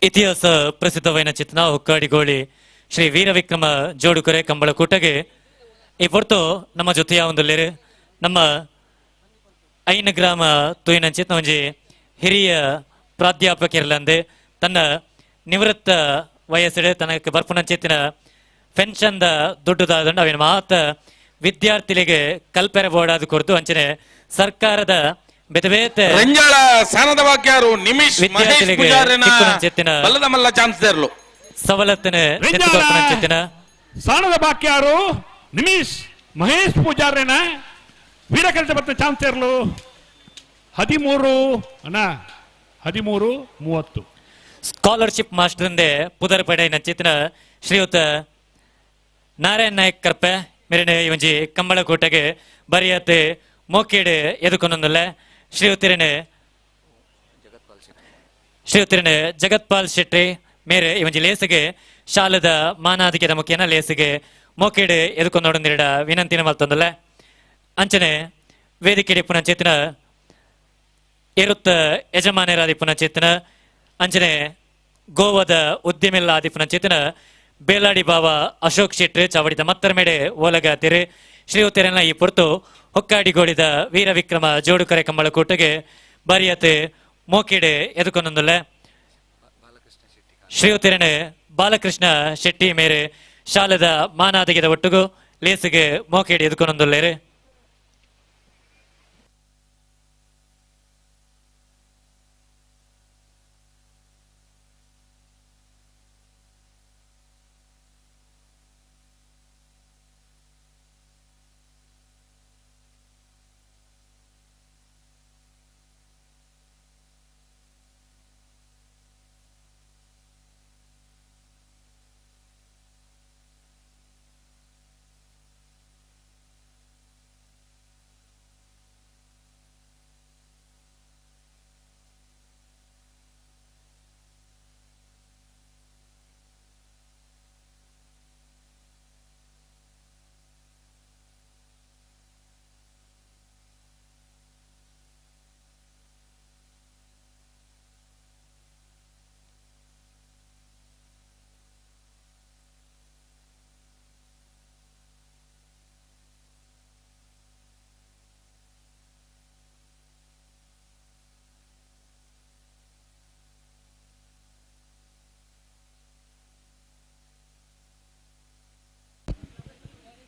ಇತಿಹಾಸ ಪ್ರಸಿದ್ಧವೈನ ಚಿತ್ನ ಹೊಕ್ಕಾಡಿಗೋಳಿ ಶ್ರೀ ವೀರವಿಕ್ರಮ ಜೋಡುಕೊರೆ ಕಂಬಳಕೂಟಗೆ ಈ ಪೊರ್ತು ನಮ್ಮ ಜೊತೆಯ ಒಂದು ಲೇರು ನಮ್ಮ ಐನ ಗ್ರಾಮ ತೂಯಿನಂಚಿತ್ನ ಒಂಜಿ ಹಿರಿಯ ಪ್ರಾಧ್ಯಾಪಕಿರಲಂದೆ ತನ್ನ ನಿವೃತ್ತ ವಯಸ್ಸಿಡೆ ತನಕ್ಕೆ ಬರ್ಪುನಂಚಿತ್ತಿನ ಪೆನ್ಷನ್ದ ದುಡ್ಡುದಾದಂಡು ಅವಿನ ಮಾತ ವಿದ್ಯಾರ್ಥಿಗಳಿಗೆ ಕಲ್ಪೆರೆ ಬೋರ್ಡಾದ ಕೊರತು ಅಂಚನೆ ಸರ್ಕಾರದ ಬೇತೆ ಬೇತೆ ರಂಜಾಳ ಸಾನದ ವಾಕ್ಯಾರು ನಿಮಿಷ್ ಮಹೇಶ್ ಪೂಜಾರಿನ ಬಲ್ಲದ ಮಲ್ಲ ಚಾನ್ಸ್ ದೇರ್ಲು ಸವಲತ್ತಿನ ಸಾನದ ಬಾಕ್ಯಾರು ನಿಮಿಷ್ ಮಹೇಶ್ ಪೂಜಾರಿನ ವೀರಕಲ್ತ ಬತ್ತ ಚಾನ್ಸ್ ಇರಲು 13 ಅಣ್ಣ 13:30. ಸ್ಕಾಲರ್ಶಿಪ್ ಮಾಸ್ಟರ್ ಪುದರ್ ಪಡೆಯಿನ ಚಿತ್ನ ಶ್ರೀಯುತ ನಾರಾಯಣ ನಾಯಕ್ ಕರ್ಪೆ ಮೇರೆ ಒಂಜಿ ಕಂಬಳಕೋಟೆಗೆ ಬರಿಯತೆ ಮೋಕೇಡು ಎದುಕೊಂದೊಂದಲ್ಲ ಶ್ರೀಯುತರನೆ ಜಗತ್ಪಾಲ್ ಶೆಟ್ಟಿ ಮೇರೆ ಈ ಒಂಜಿ ಲೇಸಿಗೆ ಶಾಲದ ಮಾನಾಧಿಕೆದ ಮುಖೇನ ಲೇಸಿಗೆ ಮೋಕೇಡು ಎದುಕೊಂದೊಡಂದಿರಡ ವಿನಂತಿನ ಮಲ್ತೊಂದಲ್ಲ. ಅಂಚನೆ ವೇದಿಕೆ ಪುನಃ ಎರುತ್ತ ಯಜಮಾನರಾದಿ ಪುನಃ ಅಂಚನೆ ಗೋವಾದ ಉದ್ಯಮಿಲ್ಲಾದಿ ಪುನಃ ಬೇಲಾಡಿ ಬಾವ ಅಶೋಕ್ ಶೆಟ್ಟಿ ಚಾವಡಿದ ಮತ್ತರ ಮೇಡೆ ಓಲಗಾತಿರು ಶ್ರೀಯುತರನ್ನ ಈ ಪೊರ್ತು ಹೊಕ್ಕಾಡಿಗೋಳಿದ ವೀರ ವಿಕ್ರಮ ಜೋಡುಕರೆ ಕಂಬಳಕೂಟಗೆ ಬರಿಯತೆ ಮೋಕಿಡೆ ಎದುಕೊಂದೊಂದಲ್ಲ. ಶ್ರೀಯುತರನೆ ಬಾಲಕೃಷ್ಣ ಶೆಟ್ಟಿ ಮೇರೆ ಶಾಲದ ಮಾನಾದಿಗೆದ ಒಟ್ಟುಗು ಲೇಸಿಗೆ ಮೋಕಿಡೆ ಎದುಕೊಂದೊಂದಲ್ಲೇರು.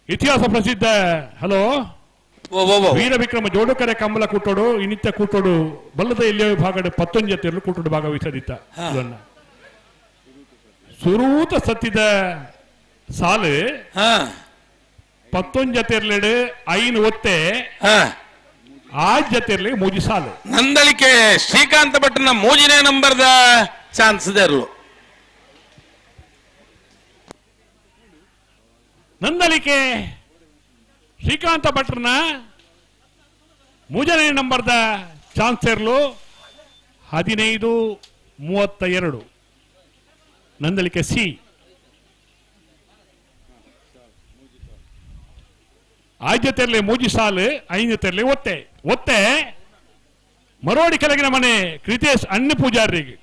ಇತಿಹಾಸ ಪ್ರಸಿದ್ಧ ಹಲೋ ವೀರ ವಿಕ್ರಮ ಜೋಡುಕರೆ ಕಂಬಳ ಕೂಟೋಡು ಇನ್ನಿತ್ಯ ಕೂಟೋಡು ಬಲ್ಲದ ಇಲ್ಲಿಯ ವಿಭಾಗದ 11 ಜೊತೆಯಲ್ಲೂ ಕೂಟೋಡು ಭಾಗವಹಿಸದಿತ್ತ. ಸುರೂತ ಸತ್ತಿದ ಸಾಲು 11 ಜೊತೆಯಲ್ಲೆಡೆ 5 ಒತ್ತೆ ಆ ಜೊತೆಯಲ್ಲಿ ಮೂಜಿ ಸಾಲು. ನಂದಳಿಕೆ ಶ್ರೀಕಾಂತ ಭಟ್ನ ಮೂಜಿನೇ ನಂಬರ್ದ ಚಾನ್ಸ್ ದೇರ್ಲು. ನಂದಳಿಕೆ ಶ್ರೀಕಾಂತ ಭಟ್ರನ ಮೂಜನೇ ನಂಬರ್ದ ಚಾನ್ಸರ್ಲು 15:32. ನಂದಳಿಕೆ ಸಿ ಆದ್ಯತೆಯಲ್ಲಿ ಮೂಜಿ ಸಾಲು ಐದತೆಯಲ್ಲಿ ಒತ್ತೆ ಒತ್ತೆ ಮರೋಡಿ ಕೆಳಗಿನ ಮನೆ ಕೃತೇಶ್ ಅಣ್ಣ ಪೂಜಾರಿಗೆ,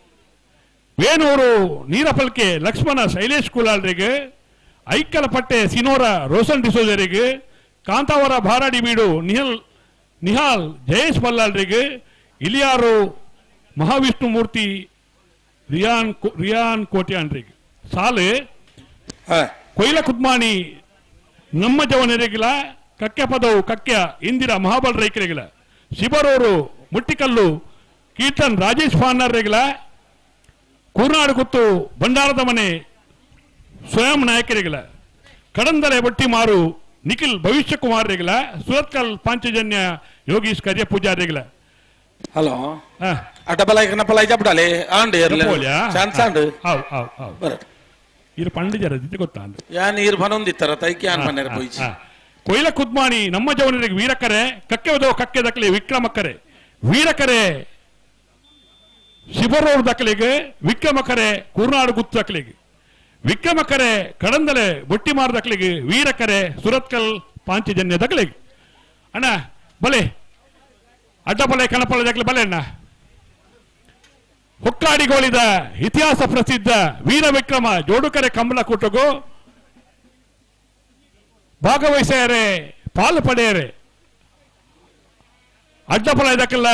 ವೇಣೂರು ನೀರಪಲ್ಕೆ ಲಕ್ಷ್ಮಣ ಶೈಲೇಶ್ ಕುಲಾಲ್ರಿಗೆ, ಐಕ್ಕಲಪಟ್ಟೆ ಸಿನೋರ ರೋಷನ್ ಡಿಸೋಜರಿಗೆ, ಕಾಂತಾವರ ಭಾರಾಡಿ ಬೀಡು ನಿಹಾಲ್ ಜಯೇಶ್ ಬಲ್ಲಾಳ್ರಿಗೆ, ಇಲಿಯಾರು ಮಹಾವಿಷ್ಣು ಮೂರ್ತಿ ರಿಯಾನ್ ಕೋಟ್ಯಾನ್ರಿಗೆ. ಸಾಲು ಕೊಯ್ಲ ಕುದ್ಮಾಣಿ ನಮ್ಮ ಜವನರಿಗಿಲ್ಲ, ಕಕ್ಕೆ ಪದವು ಕಕ್ಯ ಇಂದಿರಾ ಮಹಾಬಲ್ ರೈಕರಿಗಿಲ್ಲ, ಶಿಬರೂರು ಮುಟ್ಟಿಕಲ್ಲು ಕೀರ್ತನ್ ರಾಜೇಶ್ ಫಾನರ್ರಿಗಿಲ್ಲ, ಕೂರ್ನಾಡು ಗುತ್ತು ಭಂಡಾರದ ಮನೆ ಸ್ವಯಂ ನಾಯಕರಿಗಿಲ್ಲ, ಕಡಂದಲೆ ಬಟ್ಟಿಮಾರು ನಿಖಿಲ್ ಭವಿಷ್ಯ ಕುಮಾರ್ರಿಗಿಲ್ಲ, ಸುರತ್ಕಲ್ ಪಾಂಚಜನ್ಯ ಯೋಗೀಶ್ ಕರಿಯ ಪೂಜಾರಿಗಿಲ್ಲ. ಹಲೋ ಕೊಯ್ಲ ಕುದ್ಮಾಣಿ ನಮ್ಮ ಜವನರಿಗೆ ವೀರಕರೆ ಕಕ್ಕೆ ಕಕ್ಕೆ ದಕ್ಕಲಿ ವಿಕ್ರಮಕರೆ ವೀರಕರೆ ಶಿಬರೂರು ದಕ್ಕಲಿಗೆ ವಿಕ್ರಮಕರೆ ಕೂರ್ನಾಡು ಗುತ್ತು ದಕ್ಕಲಿಗೆ ವಿಕ್ರಮಕರೆ ಕಡಂದಲೆ ಬೊಟ್ಟಿಮಾರ್ ದಕ್ಲಿಗೆ ವೀರಕರೆ ಸುರತ್ಕಲ್ ಪಾಂಚಜನ್ಯ ದಕ್ಲಿಗೆ ಅಣ್ಣ ಬಲೆ ಅಡ್ಡಬಲೆ ಕಣಪಲ ದಕ್ಲಿ ಬಲೆ ಅಣ್ಣ. ಹೊಕ್ಕಾಡಿಗೋಳಿದ ಇತಿಹಾಸ ಪ್ರಸಿದ್ಧ ವೀರ ವಿಕ್ರಮ ಜೋಡುಕರೆ ಕಂಬಳ ಕೂಟಗೂ ಭಾಗವಹಿಸ್ಯಾರೆ ಪಾಲು ಪಡೆಯರೆ ಅಡ್ಡಪಲ ಇದಕ್ಕೆಲ್ಲ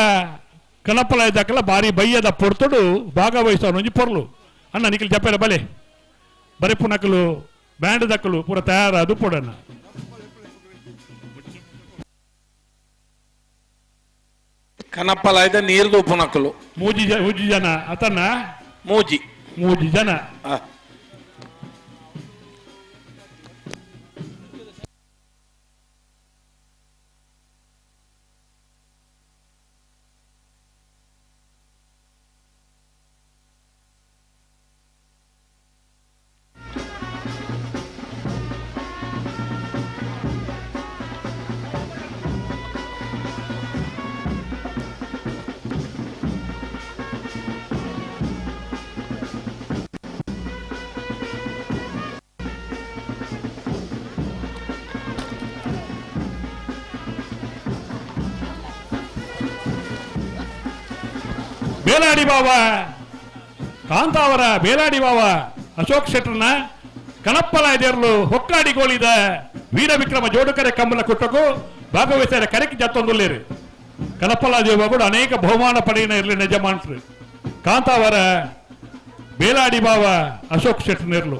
ಕಣಪಲ ಇದಕ್ಕೆಲ್ಲ ಭಾರಿ ಬಯ್ಯದ ಪೊರ್ತುಡು ಭಾಗವಹಿಸೋ ಪೊರ್ಲು ಅಣ್ಣ ನಿಖಿಲ್ ಜಪ್ಪೆಲ್ಲ ಬಲೆ ಬರೆಪು ನಕಲು ಬ್ಯಾಂಡ್ ದಕ್ಕಲು ಪೂರ ತಯಾರಾದು ಪೊಡಣ್ಣ. ಕನಪ್ಪಲ ಇದ್ದ ನೀರ್ದು ಉಪ್ಪು ನಕಲು ಮೂಜಿ ಜನ ಅತನ್ನ ಮೂಜಿ ಮೂಜಿ ಜನ ಬೇಲಾಡಿ ಬಾವ ಕಾಂತಾವರ ಬೇಲಾಡಿ ಬಾವ ಅಶೋಕ್ ಶೆಟ್ಟರ್ನ ಕಣಪ್ಪಲ ಎದೆರ್ಲು ಹೊಕ್ಕಾಡಿಗೋಳಿದ ವೀರ ವಿಕ್ರಮ ಜೋಡುಕರೆ ಕಂಬಲ ಕುಟ್ಟಕ್ಕೂ ಭಾಗವಹಿಸಿದ ಕರೆಕ್ ಜತ್ತೊಂದುಲ್ಲೇರು ಕಣಪ್ಪಲ ದೇವ ಕೂಡ ಅನೇಕ ಬಹುಮಾನ ಪಡೆಯಿನ ಇರಲಿ ನಿಜಮಾನ್ರು ಕಾಂತಾವರ ಬೇಲಾಡಿ ಬಾವ ಅಶೋಕ್ ಶೆಟ್ಟರ್ನಿರ್ಲು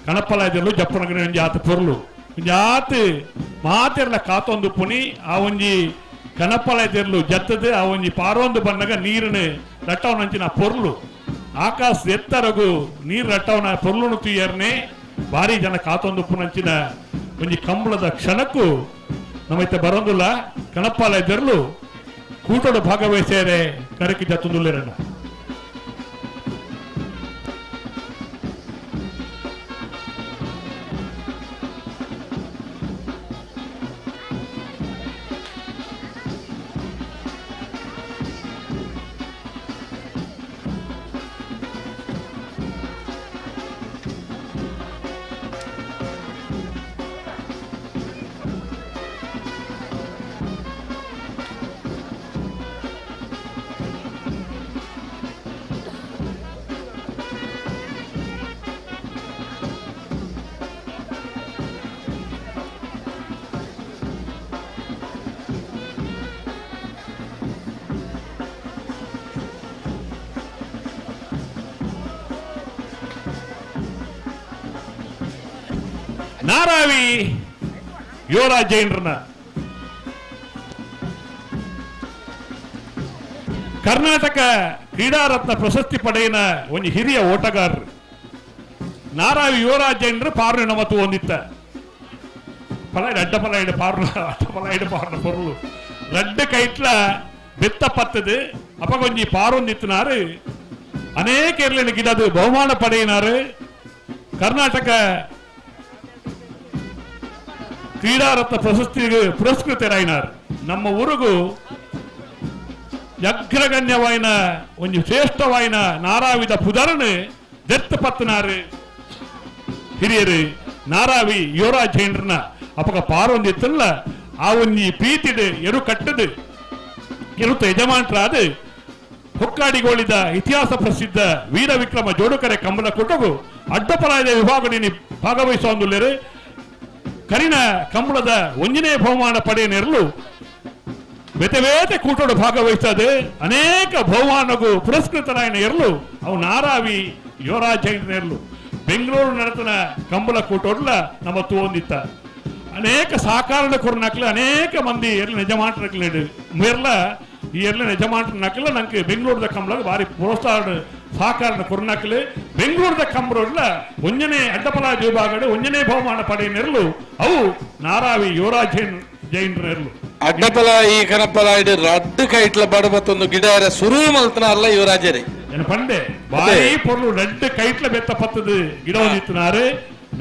ಕಣಪ್ಪಲ ಎದೆರ್ಲು ಜಪ್ಪನಗರ ಒಂಜಿ ಆತ ಪೊರ್ಲು ಒಂಜಿ ಆತ ಮಾತೆರ್ಲ ಕಾತೊಂದು ಪುನಿ ಆ ಒಂಜಿ ಕನಪ್ಪಲ ಎದಿರ್ಲು ಜತ್ತದು ಆ ಒಂಜಿ ಪಾರೊಂದು ಬನ್ನಗ ನೀರಿನ ರಟ್ಟವನಂಚಿನ ಪೊರ್ಲು ಆಕಾಶ ಎತ್ತರಗು ನೀರು ರಟ್ಟವನ ಪೊರ್ಲುನು ತುಯ್ಯರ್ನೆ ಭಾರಿ ಜನ ಕಾತೊಂದು ಪುನಂಚಿನ ಒಂಜಿ ಕಂಬಳದ ಕ್ಷಣಕ್ಕೂ ನಮ್ಮೈತೆ ಬರೋದಿಲ್ಲ ಕಣಪ್ಪಾಲ ಎದಿರ್ಲು ಕೂಟೋಡು ಭಾಗವಹಿಸ್ಯಾರೆ ಕರಕಿ ಜತ್ತೊಂದುಲ್ಲೇರಣ್ಣ. ನಾರಾವಿ ಯುವರಾಜ್ ಜೈನ್ರನ್ನ ಕರ್ನಾಟಕ ಕ್ರೀಡಾರತ್ನ ಪ್ರಶಸ್ತಿ ಪಡೆಯಿನ ಒಂದು ಹಿರಿಯ ಓಟಗಾರರು ನಾರಾವಿ ಯುವರಾಜ್ ಜೈನ್ರು ಪಾರ್ನ ಮತ್ತು ಹೊಂದಿತ್ತ ಪಲಾಯ್ಡು ಅಡ್ಡ ಪಲಾಯ್ಡು ಪಾರ್ನ ಅಡ್ಡ ಪಲಾಯ್ಡು ಪಾರ್ನ ಪೊರ್ಲು ರಡ್ಡು ಕೈಟ್ಲ ಬೆತ್ತ ಪತ್ತದು ಅಪಗೊಂಜಿ ಪಾರೊಂದಿತ್ತನಾರು ಅನೇಕ ಇರ್ಲಿನ ಗಿಡದು ಬಹುಮಾನ ಪಡೆಯಿನಾರು ಕರ್ನಾಟಕ ಕ್ರೀಡಾರತ್ನ ಪ್ರಶಸ್ತಿಗೆ ಪುರಸ್ಕೃತರಾಯಿನಾರು. ನಮ್ಮ ಊರಿಗೂ ಅಗ್ರಗಣ್ಯವಾಯಿನ ಒಂದು ಶ್ರೇಷ್ಠವಾಯಿನ ನಾರಾವಿದ ಪುದರನು ದೆತ್ತ ಪತ್ತನಾರು ಹಿರಿಯರು ನಾರಾವಿ ಯುವರಾಜ್ ಜೈನ್ರನ್ನ ಅಪಕ ಪಾರೊಂದಿತ್ತಲ್ಲ ಆ ಒಂಜಿ ಪ್ರೀತಿಡು ಎರು ಕಟ್ಟದು ಎರುತ ಯಜಮಾನ್ರಾದ ಹೊಕ್ಕಾಡಿಗೋಳಿದ ಇತಿಹಾಸ ಪ್ರಸಿದ್ಧ ವೀರ ವಿಕ್ರಮ ಜೋಡುಕರೆ ಕಂಬಳ ಕೊಟ್ಟಗು ಅಡ್ಡಪರಾಯದ ವಿಭಾಗದಲ್ಲಿ ಭಾಗವಹಿಸುವಂದುಲ್ಲೇರು ಕರಿನ ಕಂಬಳದ ಒಂಜನೇ ಬಹುಮಾನ ಪಡೆಯನೆರಲು ಬೇತೆ ಬೇತೆ ಕೂಟೋಡು ಭಾಗವಹಿಸ್ತದೆ ಅನೇಕ ಬಹುಮಾನಗೂ ಪುರಸ್ಕೃತರಾಯನ ಎರಲು ಅವು ನಾರಾವಿ ಯುವರಾಜ್ ಜೈನ್ರಲು ಬೆಂಗಳೂರು ನಡೆತನ ಕಂಬಳ ಕೂಟೋಡ್ಲ ನಮ್ಮ ತೂವೊಂದಿತ್ತ ಅನೇಕ ಸಾಕಾರಣ ಕೊರನಾಕ್ಲು ಅನೇಕ ಮಂದಿ ಎರ್ಲು ನಿಜಮಾಟನಕ್ಲು ಮೇರ್ಲ ಈ ಎರ್ಲು ನಿಜಮಾಟನಕ್ಲ ನಂಗೆ ಬೆಂಗಳೂರದ ಕಂಬಳಗ ಭಾರಿ ಪ್ರೋತ್ಸಾಹ ಸಾಕಾರಣ ಕೊರನಾಕ್ಲು ಬೆಂಗಳೂರದ ಕಂಬರೋಡ್ಲ ಒಂಜನೇ ಅಡ್ಡಪಲ ವಿಭಾಗಡು ಒಂಜನೇ ಬಹುಮಾನ ಪಡೆಯನೆರಲು ಅವು ನಾರಾವಿ ಯುವರಾಜ್ ಜೈನ್ರಲು ಅಡ್ಡಪಲ ಈ ಕನಪಲ ಇಡು ರಡ್ಡು ಕೈಟ್ಲ ಬಡಬತ್ತೊಂದು ಗಿಡ ಸುರು ಮಲ್ತನ ಅಲ್ಲ ಯುವರಾಜರೇ ಪಂಡೆ ಭಾರಿ ಪೊರ್ಲು ರಡ್ಡು ಕೈಟ್ಲ ಬೆತ್ತ ಪತ್ತದು ಗಿಡ ಹೊಂದಿತ್ತನಾರು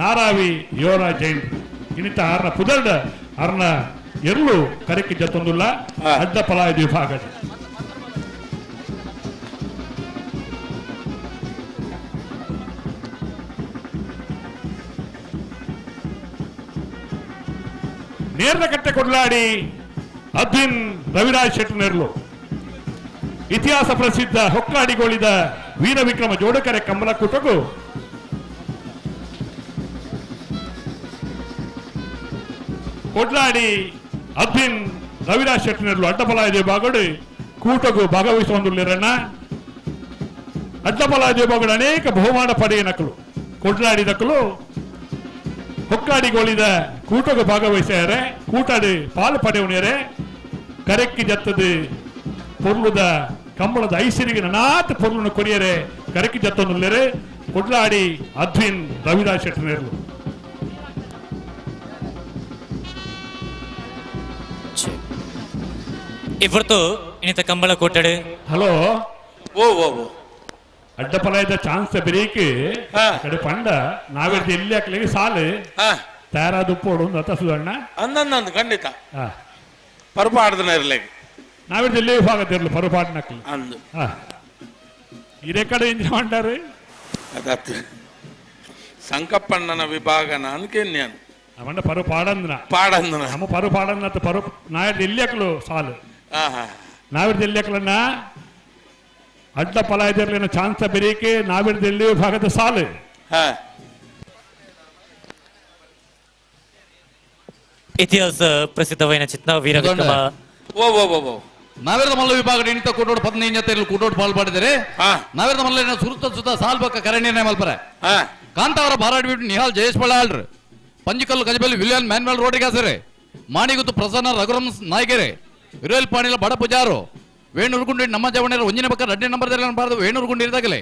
ನಾರಾವಿ ಯುವರಾಜ್ ಜೈನ್ ಇನ್ನಿತ ಅರ್ನ ಪುದರ್ಡ ಅರ್ನ ಎರ್ಲು ಕರೆಕ್ಕೆ ಜತ್ತೊಂದುಲ್ಲ ಅಡ್ಡ ಪಲಾಯ ವಿಭಾಗ. ನೇರ್ಲಕಟ್ಟೆ ಕೊಡ್ಲಾಡಿ ಅದ್ವಿನ್ ರವಿರಾಜ್ ಶೆಟ್ಟರ್ನೆರ್ಲು. ಇತಿಹಾಸ ಪ್ರಸಿದ್ಧ ಹೊಕ್ಕಾಡಿಗೋಳಿದ ವೀರ ವಿಕ್ರಮ ಜೋಡಕರೆ ಕಂಬಳ ಕೂಟಗೂ ಕೊಡ್ಲಾಡಿ ಅದ್ವಿನ್ ರವಿರಾಜ್ ಶೆಟ್ಟರ್ನೆರ್ಲು ಅಡ್ಡಬಲಾಯ ಬಾಗಡು ಕೂಟಗೂ ಭಾಗವಹಿಸುವಂದುಳ್ಳಿರಣ್ಣ. ಅಡ್ಡಬಲಾಯ ಬಾಗಡು ಅನೇಕ ಬಹುಮಾನ ಪಡೆಯ ನಕಲು ಕೊಡ್ಲಾಡಿ ನಕಲು ಹೊಕ್ಕಾಡಿಗೋಳಿದ ಕೂಟಗೂ ಭಾಗವಹಿಸ್ಯಾರೆ. ಕೂಟಾಡಿ ಪಾಲು ಪಡೆಯುವನೇರೆ ಕರೆಕ್ಕಿ ಜತ್ತದು ಪೊರ್ಲುದ ಕಂಬಳದ ಐಸಿರಿಗೆ ನನಾತ್ ಪೊರ್ಲುನ ಕೊರಿಯರೆ ಕರೆಕ್ಕಿ ಜತ್ತೊಂದುಲ್ಲೇರೆ ಕೊಡ್ಲಾಡಿ ಅದ್ವಿನ್ ರವಿರಾಜ್ ಶೆಟ್ಟರ್ನೆರ್ಲು. ಇಬ್ಬರತು ಇನ್ನಿತ ಕಂಬಳ ಕೋಟೆಡು. ಹಲೋ ಓ ಓ ಓ ಅಡ್ಡಪಲಾಯದ ಚಾನ್ಸ್ ಬೆರೀಕ್ ಕಡೆ ಪಂಡ ನಾವೆರ್ದು ಎಲ್ಲಿ ಹಾಕ್ಲಿಕ್ಕೆ ಸಾಲು ತಯಾರಾದ ಉಪ್ಪೋಡು ಒಂದು ಅತ್ತ ಸುಧಣ್ಣ ಅಂದಂದು ಖಂಡಿತ ಪರಪಾಡ್ದನ ಇರ್ಲಿಕ್ಕೆ ನಾವೆರ್ದು ಎಲ್ಲಿ ವಿಭಾಗದ ಇರ್ಲಿ ಪರಪಾಡ್ನ ಹಾಕ್ಲಿ ಅಂದು ಇದೇ ಕಡೆ ಎಂಜಾಯ್ ಮಾಡ್ತಾರೆ. ಅದಾತು ಸಂಕಪ್ಪಣ್ಣನ ವಿಭಾಗ ನಾನು ಕೆನ್ಯಾನು ಅವಣ್ಣ ಪರು ಪಾಡಂದನ ಪಾಡಂದನ ನಮ್ಮ ಪರು ಪಾಡಂದ ಪರು ನಾವೆರ್ದು ಎಲ್ಲಿ ಹಾಕ್ಲು ಸಾಲು ನಾವೆರ್ದು ಎಲ್ಲಿ ಹಾಕ್ಲನ್ನ ಅಡ್ಡ ಪಲಾಯದಿರ್ಲಿನ ಚಾನ್ಸ್ ಬೆರೀಕೆ ನಾವಿರ್ದು ಎಲ್ಲಿ ವಿಭಾಗದ ಸಾಲು. ಇತಿಹಾಸ ಪ್ರಸಿದ್ಧವೈನ ಚಿತ್ನ ವೀರ ವಿಕ್ರಮ ನಾವೆಲ್ಲ ಮಲ್ಲ ವಿಭಾಗ ಎಣಿತ ಕೂಟೋಡು 15 ಜೊತೆ ಕೂಟೋಡು ಪಾಲ್ ಮಾಡಿದರೆ ನಾವೆಲ್ಲ ಮಲ್ಲ ಸುರುತ ಸುತ್ತ ಸಾಲ್ ಬಕ್ಕ ಕರೆ ನಿರ್ಣಯ ಮಲ್ಪರೆ. ಕಾಂತಾವರ ಬಾರಾಡ್ ಬಿಟ್ಟು ನಿಹಾಲ್ ಜಯೇಶ್ ಬಳ್ಳಾಳ್ರು, ಪಂಜಿಕಲ್ಲು ಗಜಬೆಲ್ ವಿಲಿಯನ್ ಮ್ಯಾನ್ವೆಲ್ ರೋಡಿಗಾಸರೆ, ಮಾಣಿಗುತ್ತು ಪ್ರಸನ್ನ ರಘುರಾಮ್ ನಾಯ್ಗೆರೆ, ವಿರೇಲ್ ಪಾಣಿಲ ಬಡ ಪೂಜಾರು, ವೇಣೂರುಗುಂಡಿ ನಮ್ಮ ಜವಣರ ಒಂಜಿನ ಪಕ್ಕ 2 ನಂಬರ್ ಬಾರದು ವೇಣೂರುಗುಂಡಿ ಇರದಾಗಲೇ,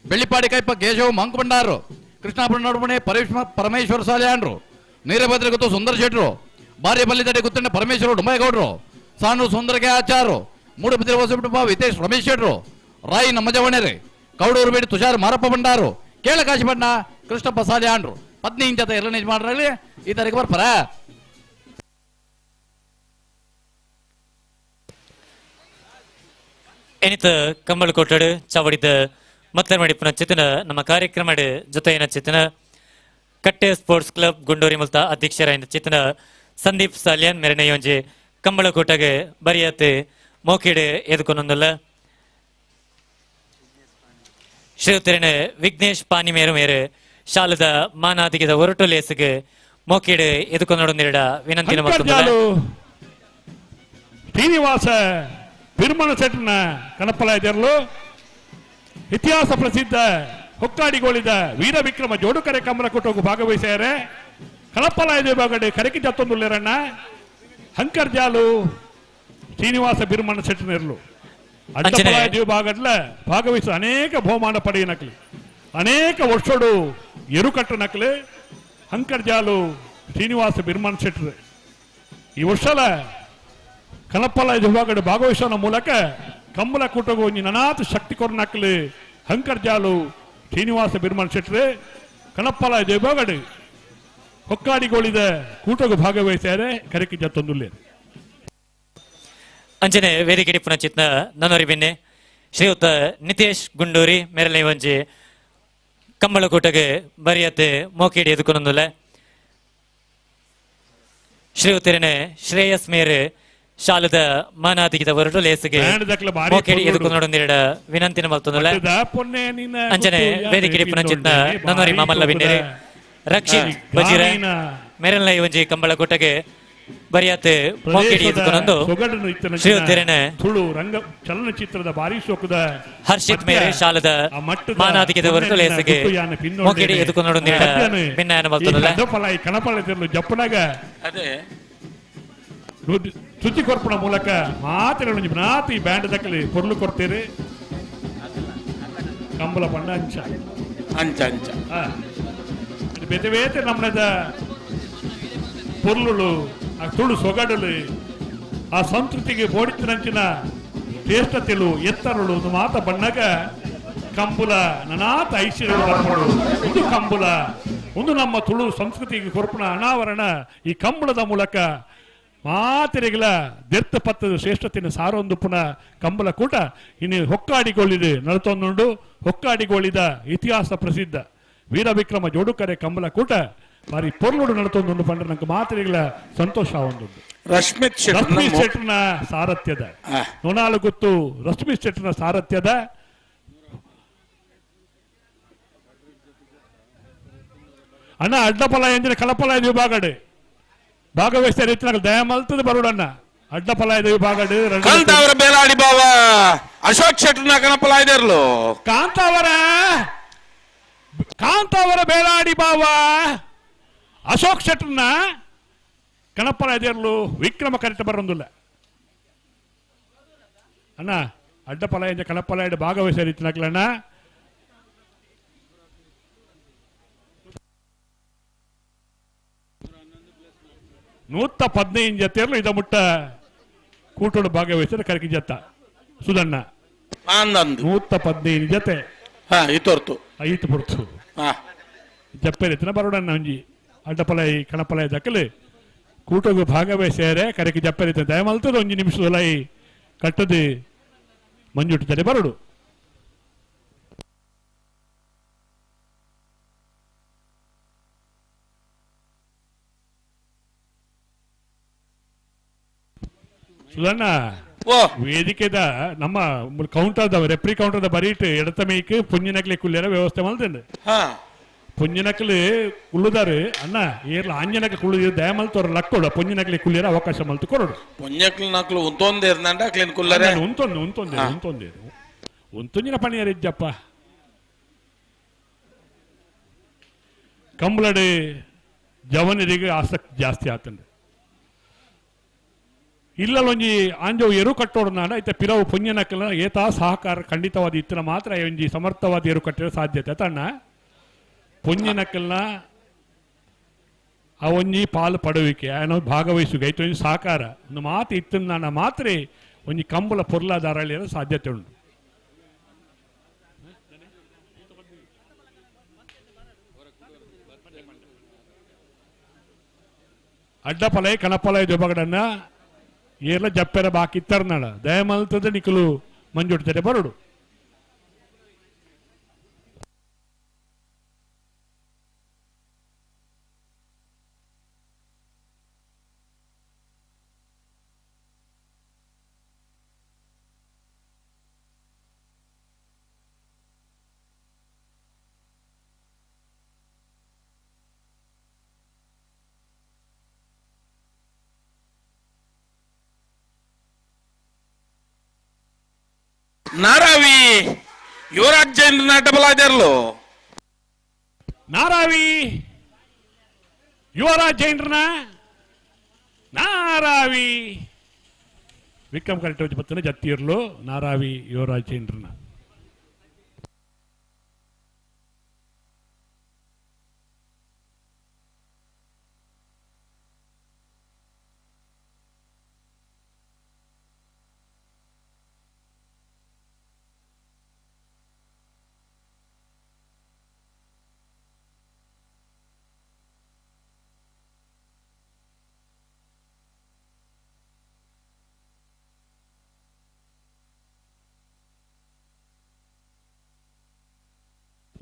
ಬೆಳ್ಳಿಪಾಡಿ ಕೈಪ ಕೇಶವ ಮಂಕು ಭಂಡಾರು, ಕೃಷ್ಣಾಪುರ ನಡುಮನೆ ಪರಮೇಶ್ವರ ಸಾಲ್ಯಾಂಡ್ರು, ನೀರಭದ್ರ ಗೊತ್ತು ಸುಂದರ ಶೆಟ್ರು, ಬಾರ್ಯ ಬಲ್ಲಿದಡೆ ಗುತ್ತಣ್ಣ ಪರಮೇಶ್ವರ ಡೊಂಬೈಗೌಡರು, ಸಾನು ಸುಂದರಗೆ ಆಚಾರು, ಮೂಡುಬಿದಿರೆ ಹೊಸಬಿಟ್ಟಪ್ಪ ವಿತೇಶ್ ರಮೇಶ್ ಶೆಟ್ರು, ರಾಯಿ ನಮ್ಮ ಜವಣರೆ, ಕೌಡೂರು ಬೇಡಿ ತುಷಾರ್ ಮಾರಪ್ಪ ಭಂಡಾರು, ಕೇಳಕಾಶಿ ಬಣ್ಣ ಕೃಷ್ಣಪ್ಪ ಸಾಲ್ಯಾಂಡ್ರು. 15 ಜೊತೆ ಎಲ್ಲ ನಿಜ ಮಾಡ್ರಲ್ಲಿ ಈ ತಾರೀಕು ಬರ್ಪಾರ. ಎನಿತ ಕಂಬಳ ಕೊಟ್ಟಡು ಚಾವಡಿದ ಮತ್ತರ್ ಮಡಿಪುನ ಚಿತನ ನಮ್ಮ ಕಾರ್ಯಕ್ರಮ ಜೊತೆಯಿನ ಚಿತನ ಕಟ್ಟೆ ಸ್ಪೋರ್ಟ್ಸ್ ಕ್ಲಬ್ ಗುಂಡೂರಿ ಮುಲ್ತ ಅಧ್ಯಕ್ಷರಾಯಿನ ಚಿತನ ಸಂದೀಪ್ ಸಾಲಿಯನ್ ಮೆರನೆಯೊಂಜಿ ಕಂಬಳ ಕೋಟಗೆ ಬರಿಯತೆ ಮೋಕಿಡೆ ಎದುಕೊನೊಂದಲ್ಲ. ಶ್ರೀಯುತರಿನ ವಿಘ್ನೇಶ್ ಪಾನಿ ಮೇರು ಮೇರು ಶಾಲದ ಮಾನಾದಿಗೆದ ಒರಟು ಲೇಸಿಗೆ ಮೋಕಿಡೆ ಎದುಕೊನೊಡೊಂದೆರಡ ವಿನಂತಿನ ಮತ್ತೊಂದಲ್ಲ. ಶ್ರೀನಿವಾಸ ಬಿರ್ಮಣ ಸೆಟ್ನ ಕನಪಲಾಯದರ್ಲು ಇತಿಹಾಸ ಪ್ರಸಿದ್ಧ ಹೊಕ್ಕಾಡಿಗೋಳಿದ ವೀರ ವಿಕ್ರಮ ಜೋಡುಕರೆ ಕಮಲ ಕೂಟಗೂ ಭಾಗವಹಿಸ್ಯಾರೆ. ಕಳಪಲಾಯದ ವಿಭಾಗಡೆ ಕರೆಕಿ ಜತ್ತೊಂದುಲ್ಲೇರಣ್ಣ ಹಂಕರ್ಜಾಲು ಶ್ರೀನಿವಾಸ ಬಿರ್ಮಣ ಸೆಟ್ನರ್ಲು. ಅಡ್ಡಪಲಾಯದ ವಿಭಾಗಡ್ಲ ಭಾಗವಹಿಸ ಅನೇಕ ಬಹುಮಾನ ಪಡೆಯ ನಕಲಿ ಅನೇಕ ವರ್ಷಡು ಎರುಕಟ್ಟು ನಕಲಿ ಹಂಕರ್ಜಾಲು ಶ್ರೀನಿವಾಸ ಬಿರ್ಮಣ ಶೆಟ್ರು ಈ ವರ್ಷಲ ಕನಪ್ಪಲ ವಿಭಾಗದ ಭಾಗವಹಿಸೋಣ ಮೂಲಕ ಕಂಬಳ ಕೂಟಗೂ ನನಾತ್ ಶಕ್ತಿ ಕೊರ್ನಕ್ಲಿ ಹಂಕರ್ಜಾಲು ಶ್ರೀನಿವಾಸ ಬಿರ್ಮನ್ ಶೆಟ್ರೆ ಕಣಪ್ಪಲ ವಿಭಾಗಡು ಹೊಕ್ಕಾಡಿಗೋಳಿದ ಕೂಟಗೂ ಭಾಗವಹಿಸ್ಯಾರೆ ಕರೆಕಿ ಜತ್ತೊಂದುಲ್ಲೆ. ಅಂಚನೆ ವೇದಿಕೆ ಪುನಚಿತ್ನ ನನ್ನೋರಿ ಬೆನ್ನೆ ಶ್ರೀಯುತ ನಿತೇಶ್ ಗುಂಡೂರಿ ಮೆರಳೆ ಒಂಜಿ ಕಂಬಳ ಕೂಟಗೆ ಬರಿಯತೆ ಮೋಕಿಡಿ ಎದುಕೊನೊಂದುಲ್ಲ. ಶ್ರೀಯುತರಿನ ಶ್ರೇಯಸ್ ಮೇರೆ ಶಾಲದ ಮಾನಾದಿಗಿದ ಹೊರಟು ಲೇಸಿಗೆ ಮೋಕಿಡಿ ಎದುಕೊನೊಡೊಂದೆರಡ ವಿನಂತಿನ ಮಲ್ತೊಂದುಲ್ಲ. ಅಂಚನೆ ವೇದಿಕೆ ಪುನಚಿತ್ನ ನನ್ನೋರಿ ಮಾಮಲ್ಲ ಬಿನ್ನೆರೆ ರಕ್ಷಿತ್ ಬಜೀರ ಮೆರಲ್ನ ಒಂಜಿ ಕಂಬಳ ಕೂಟಗೆ ಬರಿಯತೆ ಮೋಕಿಡಿ ಎದುಕೊನೊಂದು ಶ್ರೀಯುತರಿನ ತುಳು ರಂಗ ಚಲನಚಿತ್ರದ ಭಾರಿ ಶೋಕದ ಹರ್ಷಿತ್ ಮೇರೆ ಶಾಲದ ಮಾನಾದಿಗಿದ ಹೊರಟು ಲೇಸಿಗೆ ಮೋಕಿಡಿ ಎದುಕೊನೊಡೊಂದೆರಡ ಭಿನ್ನಾಯನ ಮಲ್ತೊಂದುಲ್ಲ. ಕಣಪಲ ಜಪ್ಪನಾಗ ಅದೇ ಶುಚಿ ಕೊರ್ಪಣ ಮೂಲಕ ಮಾತುಗಳು ನಾತಿ ಬ್ಯಾಂಡ್ ದಕ್ಕಲಿ ಪೊರ್ಲು ಕೊಡ್ತೀರಿ ಕಂಬಳ ಬಣ್ಣ ಅಂಚ ಅಂಚ ಅಂಚ ಬೇತೆ ಬೇತೆ ನಮ್ಮದ ಪೊರ್ಲುಳು ಆ ತುಳು ಸೊಗಡಲು ಆ ಸಂಸ್ಕೃತಿಗೆ ಬೋಡಿತ್ತಿನಂಚಿನ ಶ್ರೇಷ್ಠತೆಲು ಎತ್ತರಳು ಒಂದು ಮಾತ ಬಣ್ಣಗ ಕಂಬುಲ ನನಾತ ಐಶ್ವರ್ಯ ಬರ್ಪಡು ಒಂದು ಕಂಬುಲ ಒಂದು ನಮ್ಮ ತುಳು ಸಂಸ್ಕೃತಿಗೆ ಕೊರ್ಪಣ ಅನಾವರಣ ಈ ಕಂಬಳದ ಮೂಲಕ ಮಾತೆರೆಗಳ ದೆರ್ತ ಪತ್ತದ ಶ್ರೇಷ್ಠತೆಯನ್ನು ಸಾರೊಂದು ಪುನಃ ಕಂಬಳ ಕೂಟ ಇನ್ನು ಹೊಕ್ಕಾಡಿಗೋಳಿದೆ ನಡತೊಂದುಂಡು. ಹೊಕ್ಕಾಡಿಗೋಳಿದ ಇತಿಹಾಸ ಪ್ರಸಿದ್ಧ ವೀರ ವಿಕ್ರಮ ಜೋಡುಕರೆ ಕಂಬಳ ಕೂಟ ಬಾರಿ ಪೊರ್ಲುಡು ನಡತೊಂದು ಪಂಡ್ರೆ ನಂಗೆ ಮಾತ್ರೆಗಳ ಸಂತೋಷ ಒಂದು. ರಶ್ಮಿತ್ ಶೆಟ್ಟರ್ನ ಸಾರಥ್ಯದ ನೊಣಾಲು ಗೊತ್ತು ರಶ್ಮಿತ್ ಶೆಟ್ಟರ್ನ ಸಾರಥ್ಯದ ಅಣ್ಣ ಅಡ್ಡಪಲ ಎಂಜಿನ ಕಳಪಲ ವಿಭಾಗಡೆ ಭಾಗವಹಿಸ್ತಾರೆ ಹೆಚ್ಚಿನ ದಯಮಲ್ತದ ಬರೋಡಣ್ಣ ಅಡ್ಡಪಲ ವಿಭಾಗಡೆ ಕಾಂತಾವರ ಬೇಲಾಡಿ ಬಾವ ಅಶೋಕ್ ಶೆಟ್ಟರ್ನ ಕಣಪಲ ಇದಿರ್ಲು ಕಾಂತಾವರ ಕಾಂತಾವರ ಬೇಲಾಡಿ ಬಾವ ಅಶೋಕ್ ಶೆಟ್ಟರ್ನ ಕಣಪ್ಪನ ಎದಿರ್ಲು ವಿಕ್ರಮ ಕರೆಕ್ಟ್ ಬರೋದಿಲ್ಲ ಅಣ್ಣ ಅಡ್ಡಪಲ ಎಂಜ ಕಣಪ್ಪಲ ಭಾಗವಹಿಸ ರೀತಿನಕ್ಲಣ್ಣ 115 ಜತೆಯಲ್ಲೂ ಇದ ಮುಟ್ಟ ಕೂಟೋಡು ಭಾಗವಹಿಸಿದ ಕರಕಿ ಜತ್ತ ಸುಧಣ್ಣ 115 ಜತೆ ಐತು ಪೊರ್ತು ಜಪ್ಪೆರಿತನ ಬರೋಡಣ್ಣ ಒಂಜಿ ಅಡ್ಡಪಲ ಕಣಪಲ ದಕ್ಕಲು ಕೂಟಗು ಭಾಗವಹಿಸ್ಯಾರೆ ಕರಕಿ ಜಪ್ಪೆರಿತ ದಯಮಲ್ತದ ಒಂಜಿ ನಿಮಿಷದಲ್ಲ ಕಟ್ಟದು ಮಂಜುಟ್ಟು ಜಡೆ ಬರೋಡು. ಸುಧಣ್ಣ ವೇದಿಕೆದ ನಮ್ಮ ಕೌಂಟರ್ದ ರೆಪ್ರಿ ಕೌಂಟರ್ದ ಬರೀಟ್ ಎಡತ ಮೇಕ್ ಪುಂಜಿನಕ್ಲಿ ಕುಲ್ಲೇರ ವ್ಯವಸ್ಥೆ ಮಲ್ತಂಡು ಪುಂಜಿನಕ್ಲಿ ಕುಳ್ಳುದಾರು ಅಣ್ಣ ಏರ್ಲ ಆಂಜನಕ್ಲಿ ಕುಳ್ಳು ದಯಮಲ್ತವ್ರ ಲಕ್ಕೋಡು ಪುಂಜಿನಕ್ಲಿ ಕುಲ್ಲೇರ ಅವಕಾಶ ಮಲ್ತು ಕೊರಡು ಪುಂಜಕ್ಲಿ ನಕ್ಲು ಉಂತೊಂದೇರ್ನಂಡ ಅಕ್ಲಿನ ಕುಲ್ಲರೆ ಉಂತೊಂದು ಉಂತೊಂದು ಉಂತೊಂದೇರು ಉಂತೊಂಜಿನ ಪಣಿಯರಿಜ್ಜಪ್ಪ ಕಂಬಳಡಿ ಜವನರಿಗೆ ಆಸಕ್ತಿ ಜಾಸ್ತಿ ಆತಂಡು ಇಲ್ಲೊಂಜಿ ಆಂಜೋ ಎರು ಕಟ್ಟೋಡು ನಾಡ ಐತೆ ಪಿರವು ಪುಣ್ಯನಕ್ಕಲ ಏತಾ ಸಹಕಾರ ಖಂಡಿತವಾದ ಇತ್ತಿನ ಮಾತ್ರ ಒಂಜಿ ಸಮರ್ಥವಾದ ಎರು ಕಟ್ಟಿರೋ ಸಾಧ್ಯತೆ ತಣ್ಣ ಪುಣ್ಯನಕ್ಕಲ್ನ ಆ ಒಂಜಿ ಪಾಲು ಪಡುವಿಕೆ ಆಯನ ಭಾಗವಹಿಸುಗೆ ಐತೆ ಒಂಜಿ ಸಹಕಾರ ಒಂದು ಮಾತು ಇತ್ತಿನ ಮಾತ್ರ ಒಂಜಿ ಕಂಬಳ ಪೊರ್ಲಾಧಾರ ಸಾಧ್ಯತೆ ಉಂಟು. ಅಡ್ಡಪಲೈ ಕಣಪಲೈ ಜೊಬಗಡನ್ನ ಏರ್ಲ ಜಪ್ಪೆರ ಬಾಕಿ ತರ್ನಾಳ ದಯಮಲ್ತದ ನಿಕಲು ಮಂಜುಡ್ತಾರೆ ಬರೋಡು. ನಾರಾವಿ ಯುವರಾಜ್ ಜೈನ್ ನಾಟಬಲಾದರ್ಲು ನಾರಾವಿ ಯುವರಾಜ್ ಜೈನ್ರನ ನಾರಾವಿ ವಿಕ್ರಮ್ ಕರೆಕ್ಟ್ ಬತ್ತನ ಜತ್ತಿರ್ಲು ನಾರಾವಿ ಯುವರಾಜ್ ಜೈನ್ರನ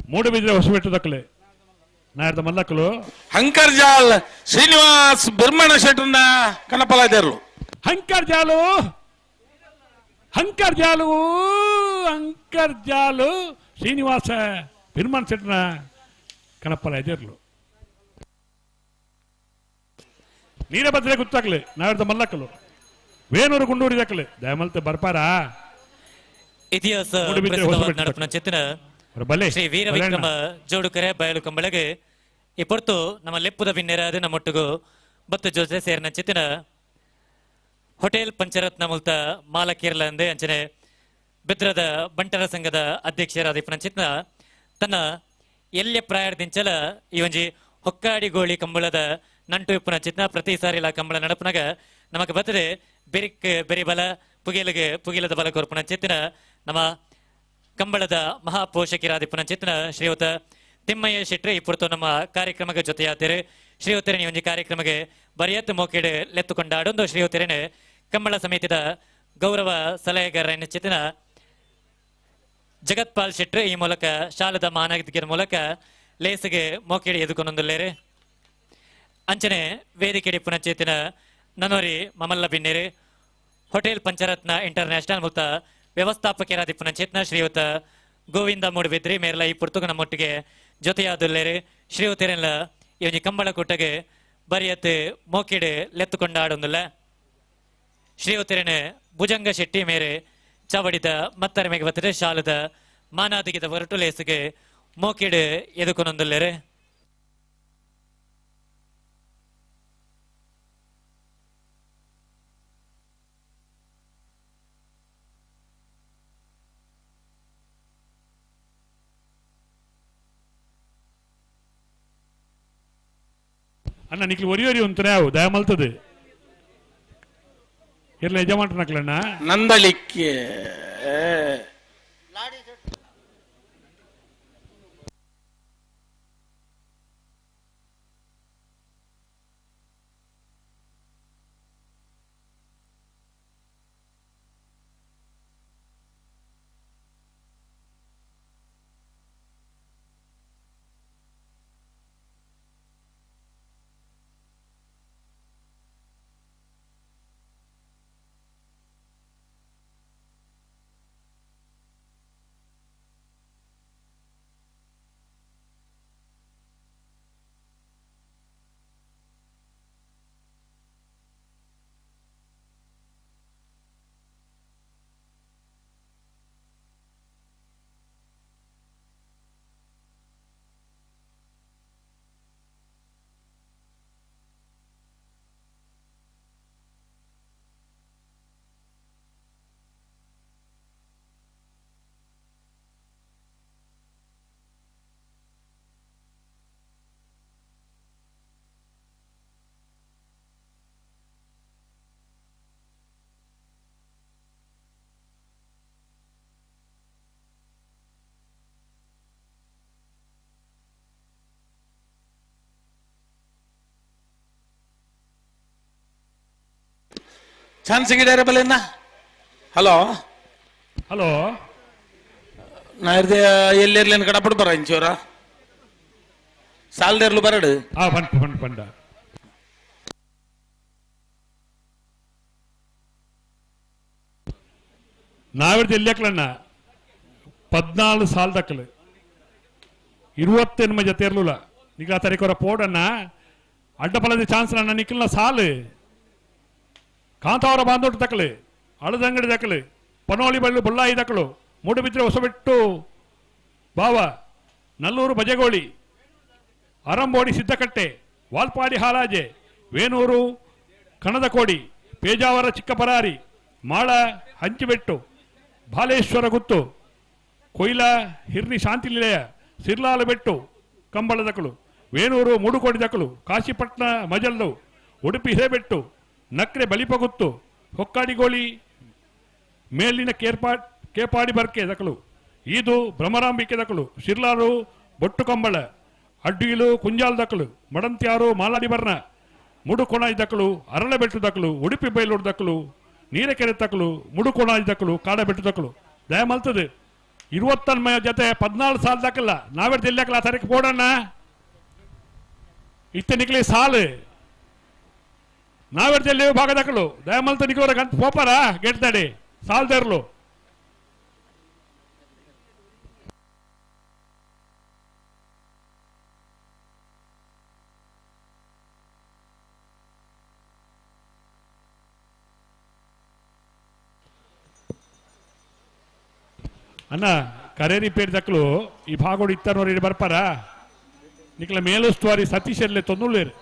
ಮೂಡುಬಿದ್ರೆ ಹೊಸಬೆಟ್ಟದಕ್ಕಲೆ ನಾಯರ್ದ ಮಲ್ಲಕ್ಕಲು ಹಂಕರ್ಜಾಲ್ ಶ್ರೀನಿವಾಸ್ ಬಿರ್ಮಣ ಶೆಟ್ಟರ್ನ ಕಣಪಲಾದರ್ಲು ಹಂಕರ್ಜಾಲು ಹಂಕರ್ಜಾಲು ಹಂಕರ್ಜಾಲು ಶ್ರೀನಿವಾಸ ಬಿರ್ಮಣ ಶೆಟ್ಟರ್ನ ಕಣಪಲಾದರ್ಲು ನೀರಭದ್ರೆ ಗೊತ್ತಾಗ್ಲಿ ನಾಯರ್ದ ಮಲ್ಲಕ್ಕಲು ವೇಣೂರು ಗುಂಡೂರಿ ದಕ್ಕಲೆ ದಯಮಲ್ತೆ ಬರ್ಪಾರಾ ಇತಿಹಾಸ ನಡಪನ ಚೆತ್ತಿನ ಶ್ರೀ ವೀರ ವಿಕ್ರಮ ಜೋಡುಕರೆ ಬಯಲು ಕಂಬಳಗೆ ಈ ಪೊರ್ತು ನಮ್ಮ ಲೆಪ್ಪುದ ಬಿನ್ನೆರಾದ ನಮ್ಮೊಟ್ಟಿಗೂ ಬತ್ತ ಜೋಸೆ ಸೇರಿನ ಚಿತ್ತಿನ ಹೋಟೆಲ್ ಪಂಚರತ್ನ ಮುಲ್ತ ಮಾಲಕೀರ್ಲ ಅಂದೆ ಅಂಚನೆ ಬೆದ್ರದ ಬಂಟರ ಸಂಘದ ಅಧ್ಯಕ್ಷರಾದ ಇಪ್ಪನ ಚಿತ್ನ ತನ್ನ ಎಲ್ಯ ಪ್ರಾಯದಿಂಚಲ ಈ ಒಂಜಿ ಹೊಕ್ಕಾಡಿ ಗೋಳಿ ಕಂಬಳದ ನಂಟು ಇಪ್ಪನ ಚಿತ್ನ ಪ್ರತಿ ಸಾರಿಲ ಕಂಬಳ ನಡಪನಾಗ ನಮಕ್ ಬತ್ತದೆ ಬೆರಿಕ್ ಬೆರಿ ಬಲ ಪುಗಿಲಿಗೆ ಪುಗಿಲದ ಬಲ ಕೊರ್ಪುನ ಚಿತ್ತಿನ ನಮ್ಮ ಕಂಬಳದ ಮಹಾಪೋಷಕರಾದ ಪುನಚಿತ್ನ ಶ್ರೀಯುತ ತಿಮ್ಮಯ್ಯ ಶೆಟ್ರಿ ಈ ಪುರ್ತು ನಮ್ಮ ಕಾರ್ಯಕ್ರಮಕ್ಕೆ ಜೊತೆಯಾತಿರು ಶ್ರೀಯುತರನಿ ಒಂಜಿ ಕಾರ್ಯಕ್ರಮಕ್ಕೆ ಬರಿಯತ್ ಮೋಕೆಡ್ ಲೆತ್ತುಕೊಂಡಾಡೊಂದು ಶ್ರೀಯುತರೇನೆ ಕಂಬಳ ಸಮಿತಿದ ಗೌರವ ಸಲಹೆಗಾರನ ಚಿತ್ತಿನ ಜಗತ್ಪಾಲ್ ಶೆಟ್ರಿ ಈ ಮೂಲಕ ಶಾಲದ ಮಾನಗಿರ ಮೂಲಕ ಲೇಸಿಗೆ ಮೋಕೆಡ್ ಎದುಕೊಂಡೊಂದುಲ್ಲೇರು. ಅಂಚನೆ ವೇದಿಕೆ ಪುನಚೇತಿನ ನನೋರಿ ಮಮಲ್ಲ ಬಿನ್ನೇರು ಹೋಟೆಲ್ ಪಂಚರತ್ನ ಇಂಟರ್ನ್ಯಾಷನಲ್ ಮುಕ್ತ ವ್ಯವಸ್ಥಾಪಕರಾದಿ ಪುನಚೇತನ ಶ್ರೀಯುತ ಗೋವಿಂದ ಮೂಡುಬಿದ್ರಿ ಮೇರ್ಲ ಈ ಪುರ್ತುಗ ನಮ್ಮೊಟ್ಟಿಗೆ ಜೊತೆಯಾದುಲ್ಲೇರು ಶ್ರೀಯುತರೆಲ್ಲ ಈ ಒಂಜಿ ಕಂಬಳ ಕೂಟಗೆ ಬರಿಯತ್ ಮೋಕಿಡ್ ಲೆತ್ತುಕೊಂಡ ಆಡೊಂದುಲ್ಲ ಶ್ರೀಯುತರೇನ ಭುಜಂಗ ಶೆಟ್ಟಿ ಮೇರೆ ಚಾವಡಿದ ಮತ್ತರ ಮೇಗೆ ಬತ್ತಿದ ಶಾಲದ ಮಾನಾದಿಗಿದ ಹೊರಟು ಲೇಸುಗೆ ಮೋಕಿಡ್ ಎದುಕೊನೊಂದುಲ್ಲೇರು. ಅಣ್ಣ ನಿಕ್ಲು ಒರಿ ಒರಿ ಉಂತನೆ ಅವು ದಯಮಲ್ತದೆ ಇರ್ಲ ಯಜಮಾನ್ರನಕ್ಲಣ್ಣ ನಂದಳಿಕ್ಕೆ ಚಾನ್ಸ್ ಗಿಡಾರ ಬಲ್ಲೇನ. ಹಲೋ ಹಲೋ ನಾ ಇರ್ದೆ ಎಲ್ಲಿರ್ಲೇನು ಕಡಪಡು ಬರ ಇಂಚೋರ ಸಾಲ್ದೇರ್ಲು ಬರಡು. ಹಾ ಬಂಟ ಬಂಟ ಬಂಡ ನಾವಿರ್ದು ಎಲ್ಲಿ 14 ಸಾಲ್ದಕ್ಕಲು 28 ಜೊತೆ ಇರ್ಲಿಲ್ಲ ಈಗ ಆ ತಾರೀಕು ಪೋಡಣ್ಣ ಅಡ್ಡಪಲದ ಚಾನ್ಸ್ ನನ್ನ ನಿಖಲ್ನ ಸಾಲು ಕಾಂತಾವರ ಬಾಂದೋಟು ತಕ್ಕಲು ಅಳದಂಗಡಿ ದಕ್ಕಲು ಪನೋಳಿ ಬಳ್ಳು ಬೊಳ್ಳಾಯಿ ದಕ್ಕಲು ಮೂಡುಬಿದ್ರೆ ಹೊಸಬೆಟ್ಟು ಬಾವ ನಲ್ಲೂರು ಬಜಗೋಳಿ ಅರಂಬೋಡಿ ಸಿದ್ದಕಟ್ಟೆ ವಾಲ್ಪಾಡಿ ಹಾಲಾಜೆ ವೇಣೂರು ಕಣದಕೋಡಿ ಪೇಜಾವರ ಚಿಕ್ಕಪರಾರಿ ಮಾಳ ಹಂಚಿಬೆಟ್ಟು ಬಾಲೇಶ್ವರ ಗುತ್ತು ಕೊಯ್ಲ ಹಿರ್ನಿ ಶಾಂತಿ ನಿಲಯ ಸಿರ್ಲಾಲ ಬೆಟ್ಟು ಕಂಬಳ ದಕ್ಕಲು ವೇಣೂರು ಮೂಡುಕೋಡಿ ದಕ್ಕಲು ಕಾಶಿಪಟ್ನ ಮಜಲ್ಲು ಉಡುಪಿ ಹಿರೇಬೆಟ್ಟು ನಕ್ರೆ ಬಲಿಪಗುತ್ತು ಹೊಕ್ಕಾಡಿಗೋಳಿ ಮೇಲಿನ ಕೇಪಾಡಿ ಬರ್ಕೆ ದಕಲು ಈದು ಭ್ರಮರಾಂಬಿಕೆ ದಕಲು ಶಿರ್ಲಾರು ಬೊಟ್ಟು ಕಂಬಳ ಅಡ್ಡಿಲು ಕುಂಜಾಲ್ ದಕಲು ಮಡಂತ್ಯಾರು ಮಾಲಾಡಿ ಬರ್ನ ಮುಡುಕೊಣಾಯಿ ದಕಲು ಅರಳಬೆಟ್ಟು ದಕಲು ಉಡುಪಿ ಬೈಲೂರು ದಕಲು ನೀರಕೆರೆ ತಕಲು ಮುಡುಕೊಣಾಯಿ ದಕಲು ಕಾಡಬೆಟ್ಟು ದಕಲು ದಯಮಲ್ತದೆ 20 ಜೊತೆ 14 ಸಾಲ ದಕ್ಕಲ್ಲ ನಾವೇ ಎಲ್ಲಕ್ಕಲ್ಲ ಆ ತಾರೀಕು ಪೋಡಣ್ಣ ಇತ್ತ ನಿಕ್ಲಿ ಸಾಲು ನಾವೆಲ್ಲಿ ಭಾಗದಕ್ಕಲು ದಯಮಲ್ತ ನಿಕೋರ ಗಂತ ಪೋಪಾರ ಗೆಡ್ತಾಡಿ ಸಾಲ್ದೇರ್ಲು ಅಣ್ಣ ಕರೇರಿ ಪೇರ್ ದಕ್ಕಲು ಈ ಭಾಗೋಡು ಇತ್ತನೋರು ಬರ್ಪಾರ ನಿಕ್ಲ ಮೇಲುಸ್ತುವಾರಿ ಸತೀಶ್ ಎಲ್ಲೇ ತೊಂದುಳ್ಳೇರು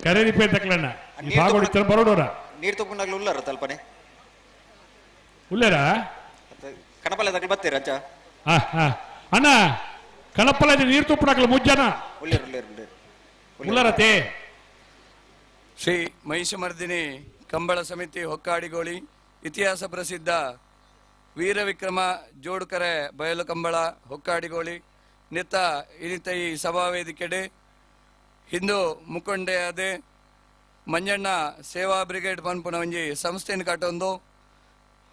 ಕರೇರಿ ಪೇರ್ ದಕ್ಕಲಣ್ಣ ಈ ಭಾಗೋಡು ಇತ್ತರ ಬರೋಡೋರ ನೀರು ತಗೊಂಡಾಗ್ಲೂ ಉಳ್ಳಾರ ತಲ್ಪನೆ ಉಳ್ಳೇರಾ ಕಣಪಲ್ಲ ದಕ್ಕಲು ಬತ್ತೀರ ಅಚ್ಚ. ಹಾ ಹಾ ಅಣ್ಣ ಕಣಪಲ್ಲ ನೀರು ತುಪ್ಪಡಾಕಲ್ಲ ಮುಜ್ಜನ ಉಳ್ಳೇರು ಉಳ್ಳೇರು ಉಳ್ಳೇರು ಉಳ್ಳಾರತೆ. ಶ್ರೀ ಮಹಿಷಮರ್ದಿನಿ ಕಂಬಳ ಸಮಿತಿ ಹೊಕ್ಕಾಡಿಗೋಳಿ ಇತಿಹಾಸ ಪ್ರಸಿದ್ಧ ವೀರವಿಕ್ರಮ ಜೋಡುಕರೆ ಬಯಲು ಕಂಬಳ ಹೊಕ್ಕಾಡಿಗೋಳಿ ನಿತ್ತ ಇನಿತ ಈ ಸಭಾವೇದಿಕೆಡೆ ಹಿಂದೂ ಮುಖಂಡೆಯಾದೆ ಮಂಜಣ್ಣ ಸೇವಾ ಬ್ರಿಗೇಡ್ ಪನ್ಪುನ ಒಂಜಿ ಸಂಸ್ಥೆಯನ್ನು ಕಟ್ಟೊಂದು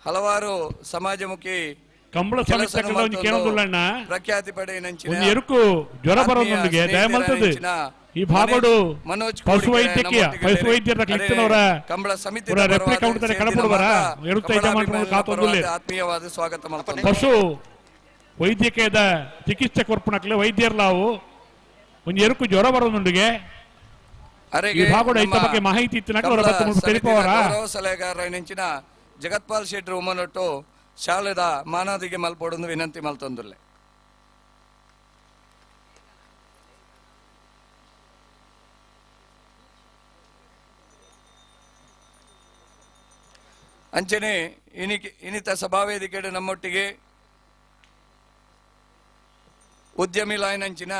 ಹಲವಾರು ಸಮಾಜಮುಖಿ ಕಂಬಳ ಪ್ರಖ್ಯಾತಿ ಪಡೆಯಿನಂಚಿನ ಎರುಕು ಜ್ವರ ಬರೋದೊಂದಿಗೆ ದಯಮಲ್ತದೆ. ಈ ಭಾಗಡು ಮನೋಜ್ ಪಶು ವೈದ್ಯಕೀಯ ಪಶು ವೈದ್ಯರ ಕ್ಲಿಕ್ನವರ ಕಂಬಳ ಸಮಿತಿ ರೆಪ್ಲಿ ಕೌಂಟರ್ ಕಡಪಡುವರ ಎರುತ್ತ ಯಜಮಾನರು ಕಾತೊಂದುಲ್ಲೆ ಆತ್ಮೀಯವಾದ ಸ್ವಾಗತ ಮಲ್ತೊಂದು ಪಶು ವೈದ್ಯಕೀಯದ ಚಿಕಿತ್ಸೆ ಕೊರ್ಪಣಕ್ಲೆ ವೈದ್ಯರ್ಲಾವು ಒಂಜಿ ಎರುಕು ಜ್ವರ ಬರೋದುಂಡಿಗೆ ಈ ಭಾಗಡು ಐತ ಬಗ್ಗೆ ಮಾಹಿತಿ ಇತ್ತಿನಕ ಅವರ ಬತ್ತ ಮುಲ್ಪ ತೆರಿಪವರ ಗೌರವ ಸಲಹೆಗಾರರ ನೆಂಚಿನ ಜಗತ್ಪಾಲ್ ಶೆಟ್ರು ಉಮನೊಟ್ಟು ಶಾಲೆದ ಮಾನಾದಿಗೆ ಮಲ್ಪೊಡೊಂದು ವಿನಂತಿ ಮಲ್ತೊಂದುಲ್ಲೆ. ಅಂಚನೆ ಇನಿತ ಸಭಾವೇದಿಕೆ ನಮ್ಮೊಟ್ಟಿಗೆ ಉದ್ಯಮಿ ಲಾಯ್ನಂಚಿನ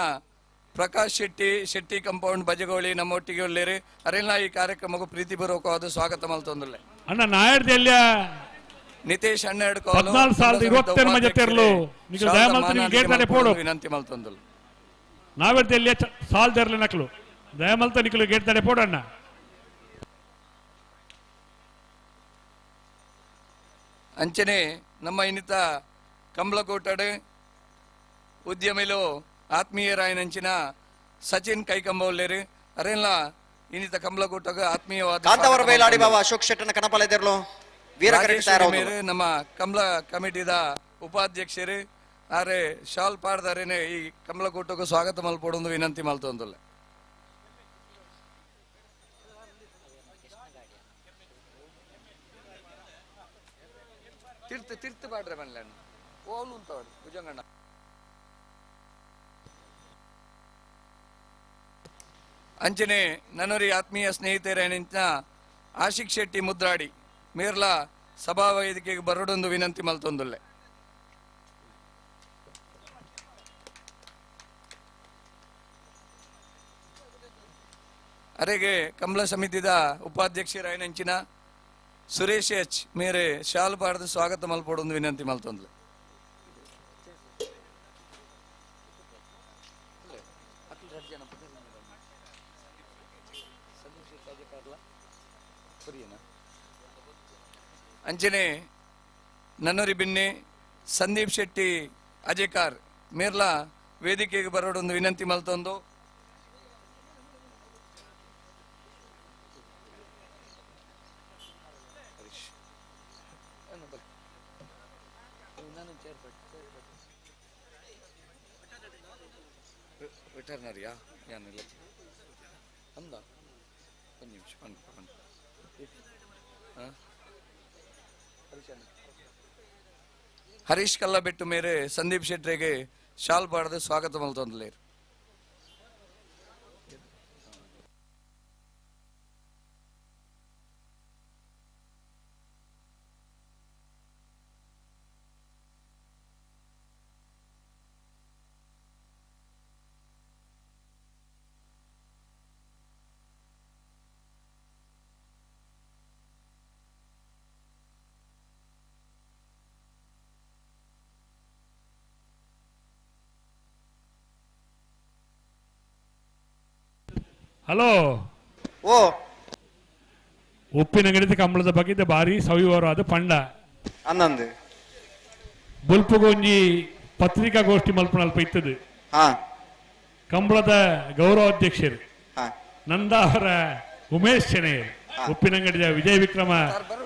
ಪ್ರಕಾಶ್ ಶೆಟ್ಟಿ ಶೆಟ್ಟಿ ಕಾಂಪೌಂಡ್ ಬಜಗೋಳಿ ನಮ್ಮೊಟ್ಟಿಗೆ ಉಳ್ಳೇರಿ ಅರೆಲ್ಲ ಈ ಕಾರ್ಯಕ್ರಮಕ್ಕೂ ಪ್ರೀತಿಪೂರ್ವಕವಾದ ಸ್ವಾಗತ ಮಲ್ತೊಂದುಲ್ಲೆ. ಅಣ್ಣ ನಾಯರ್ದೆಲ್ಲ ನಿತೇಶ್ ಹನ್ನೆರಡು 14,028 ಜೊತೆ ನಿಖಿಲ್ ದಯಮಲ್ತ ನಿಮ್ಗೆ ಗೇಟ್ ತಡೆ ಪೋಡು ವಿನಂತಿ ಮಲ್ತೊಂದುಲ್ಲೆ. ನಾವೆರ್ದೆಲ್ಲ ಸಾಲ್ ದೆರ್ಲೆ ನಕಲು ದಯಮಲ್ತ ನಿಖಿಲ್ ಗೇಟ್ ತಡೆ ಪೋಡು ಅಣ್ಣ. ಅಂಚನೆ ನಮ್ಮ ಇನ್ನಿತ ಕಂಬಳಕೋಟಡು ಉದ್ಯಮಿಲು ಆತ್ಮೀಯರಾಯನಂಚಿನ ಸಚಿನ್ ಕೈಕಂಬೌಲ್ಲೇರು ಅರೆಲ್ಲ ಇನ್ನಿತ ಕಂಬಳಕೋಟಗ ಆತ್ಮೀಯವಾದ ಕಾಂತಾವರ ಬೈಲಾಡಿ ಬಾಬಾ ಅಶೋಕ್ ಶೆಟ್ಟನ ಕಣಪಾಲೆದರ್ಲು ವೀರ ಮೇರು ನಮ್ಮ ಕಮಲ ಕಮಿಟಿದ ಉಪಾಧ್ಯಕ್ಷರು ಆರೆ ಶಾಲ್ ಪಾಡ್ದಾರೇನೆ ಈ ಕಮಲಕೋಟಗೂ ಸ್ವಾಗತ ಮಲ್ಪೊಡೊಂದು ವಿನಂತಿ ಮಲ್ತೊಂದುಲ್ಲೆ. ತಿರ್ತು ತಿರ್ತು ಪಾಡ್ರೆ ಮನ್ಲೆ ಓಲು ಉಂತವಡು ಭುಜಂಗಣ್ಣ. ಅಂಚನೆ ನನ್ನೊರಿ ಆತ್ಮೀಯ ಸ್ನೇಹಿತರೇನಿಂತ ಆಶಿಕ್ ಶೆಟ್ಟಿ ಮುದ್ರಾಡಿ ಮೇರ್ಲಾ ಸಭಾ ವೇದಿಕೆಗೆ ಬರಡೊಂದು ವಿನಂತಿ ಮಲ್ತೊಂದುಲ್ಲೆ. ಅರೆಗೆ ಕಮಲ ಸಮಿತಿದ ಉಪಾಧ್ಯಕ್ಷರಾಯನಂಚಿನ ಸುರೇಶ್ ಎಚ್ ಮೇರೆ ಶಾಲು ಪಾಡದ ಸ್ವಾಗತ ಮಲ್ಪೊಡೊಂದು ವಿನಂತಿ ಮಲ್ತೊಂದ್ಲೆ. ಅಂಚನೆ ನನ್ನೊರಿ ಬಿನ್ನೆ ಸಂದೀಪ್ ಶೆಟ್ಟಿ ಅಜೇಕಾರ್ ಮೇರ್ಲಾ ವೇದಿಕೆಗೆ ಬರೋಡೊಂದು ವಿನಂತಿ ಮಲ್ತೊಂದು. ವೆಟರ್ನರಿಯಾ ಏನಿಲ್ಲ ಅಂದ ಒಂದು ನಿಮಿಷ ಒಂದು ಹರೀಶ್ ಕಲ್ಲಬೆಟ್ಟು ಮೇರೆ ಸಂದೀಪ್ ಶೆಟ್ರಿಗೆ ಶಾಲ್ ಪಾಡದ ಸ್ವಾಗತ ಮಲ್ತೊಂದುಲ್ಲೇರು. ಹಲೋ ಓ ಉಪ್ಪಿನಂಗಡಿ ಕಂಬಳದ ಬಗ್ಗೆ ಭಾರಿ ಸವಿವರವಾದ ಪಂಡ ಅನ್ನಂದು ಬುಲ್ಪುಗೊಂಜಿ ಪತ್ರಿಕಾಗೋಷ್ಠಿ ಮಲ್ಪನಲ್ಪ ಇತ್ತದು. ಕಂಬಳದ ಗೌರವಾಧ್ಯಕ್ಷರು ನಂದಾವರ ಉಮೇಶ್ ಶೆಣೆಯರ್ ಉಪ್ಪಿನಂಗಡಿಯ ವಿಜಯ ವಿಕ್ರಮ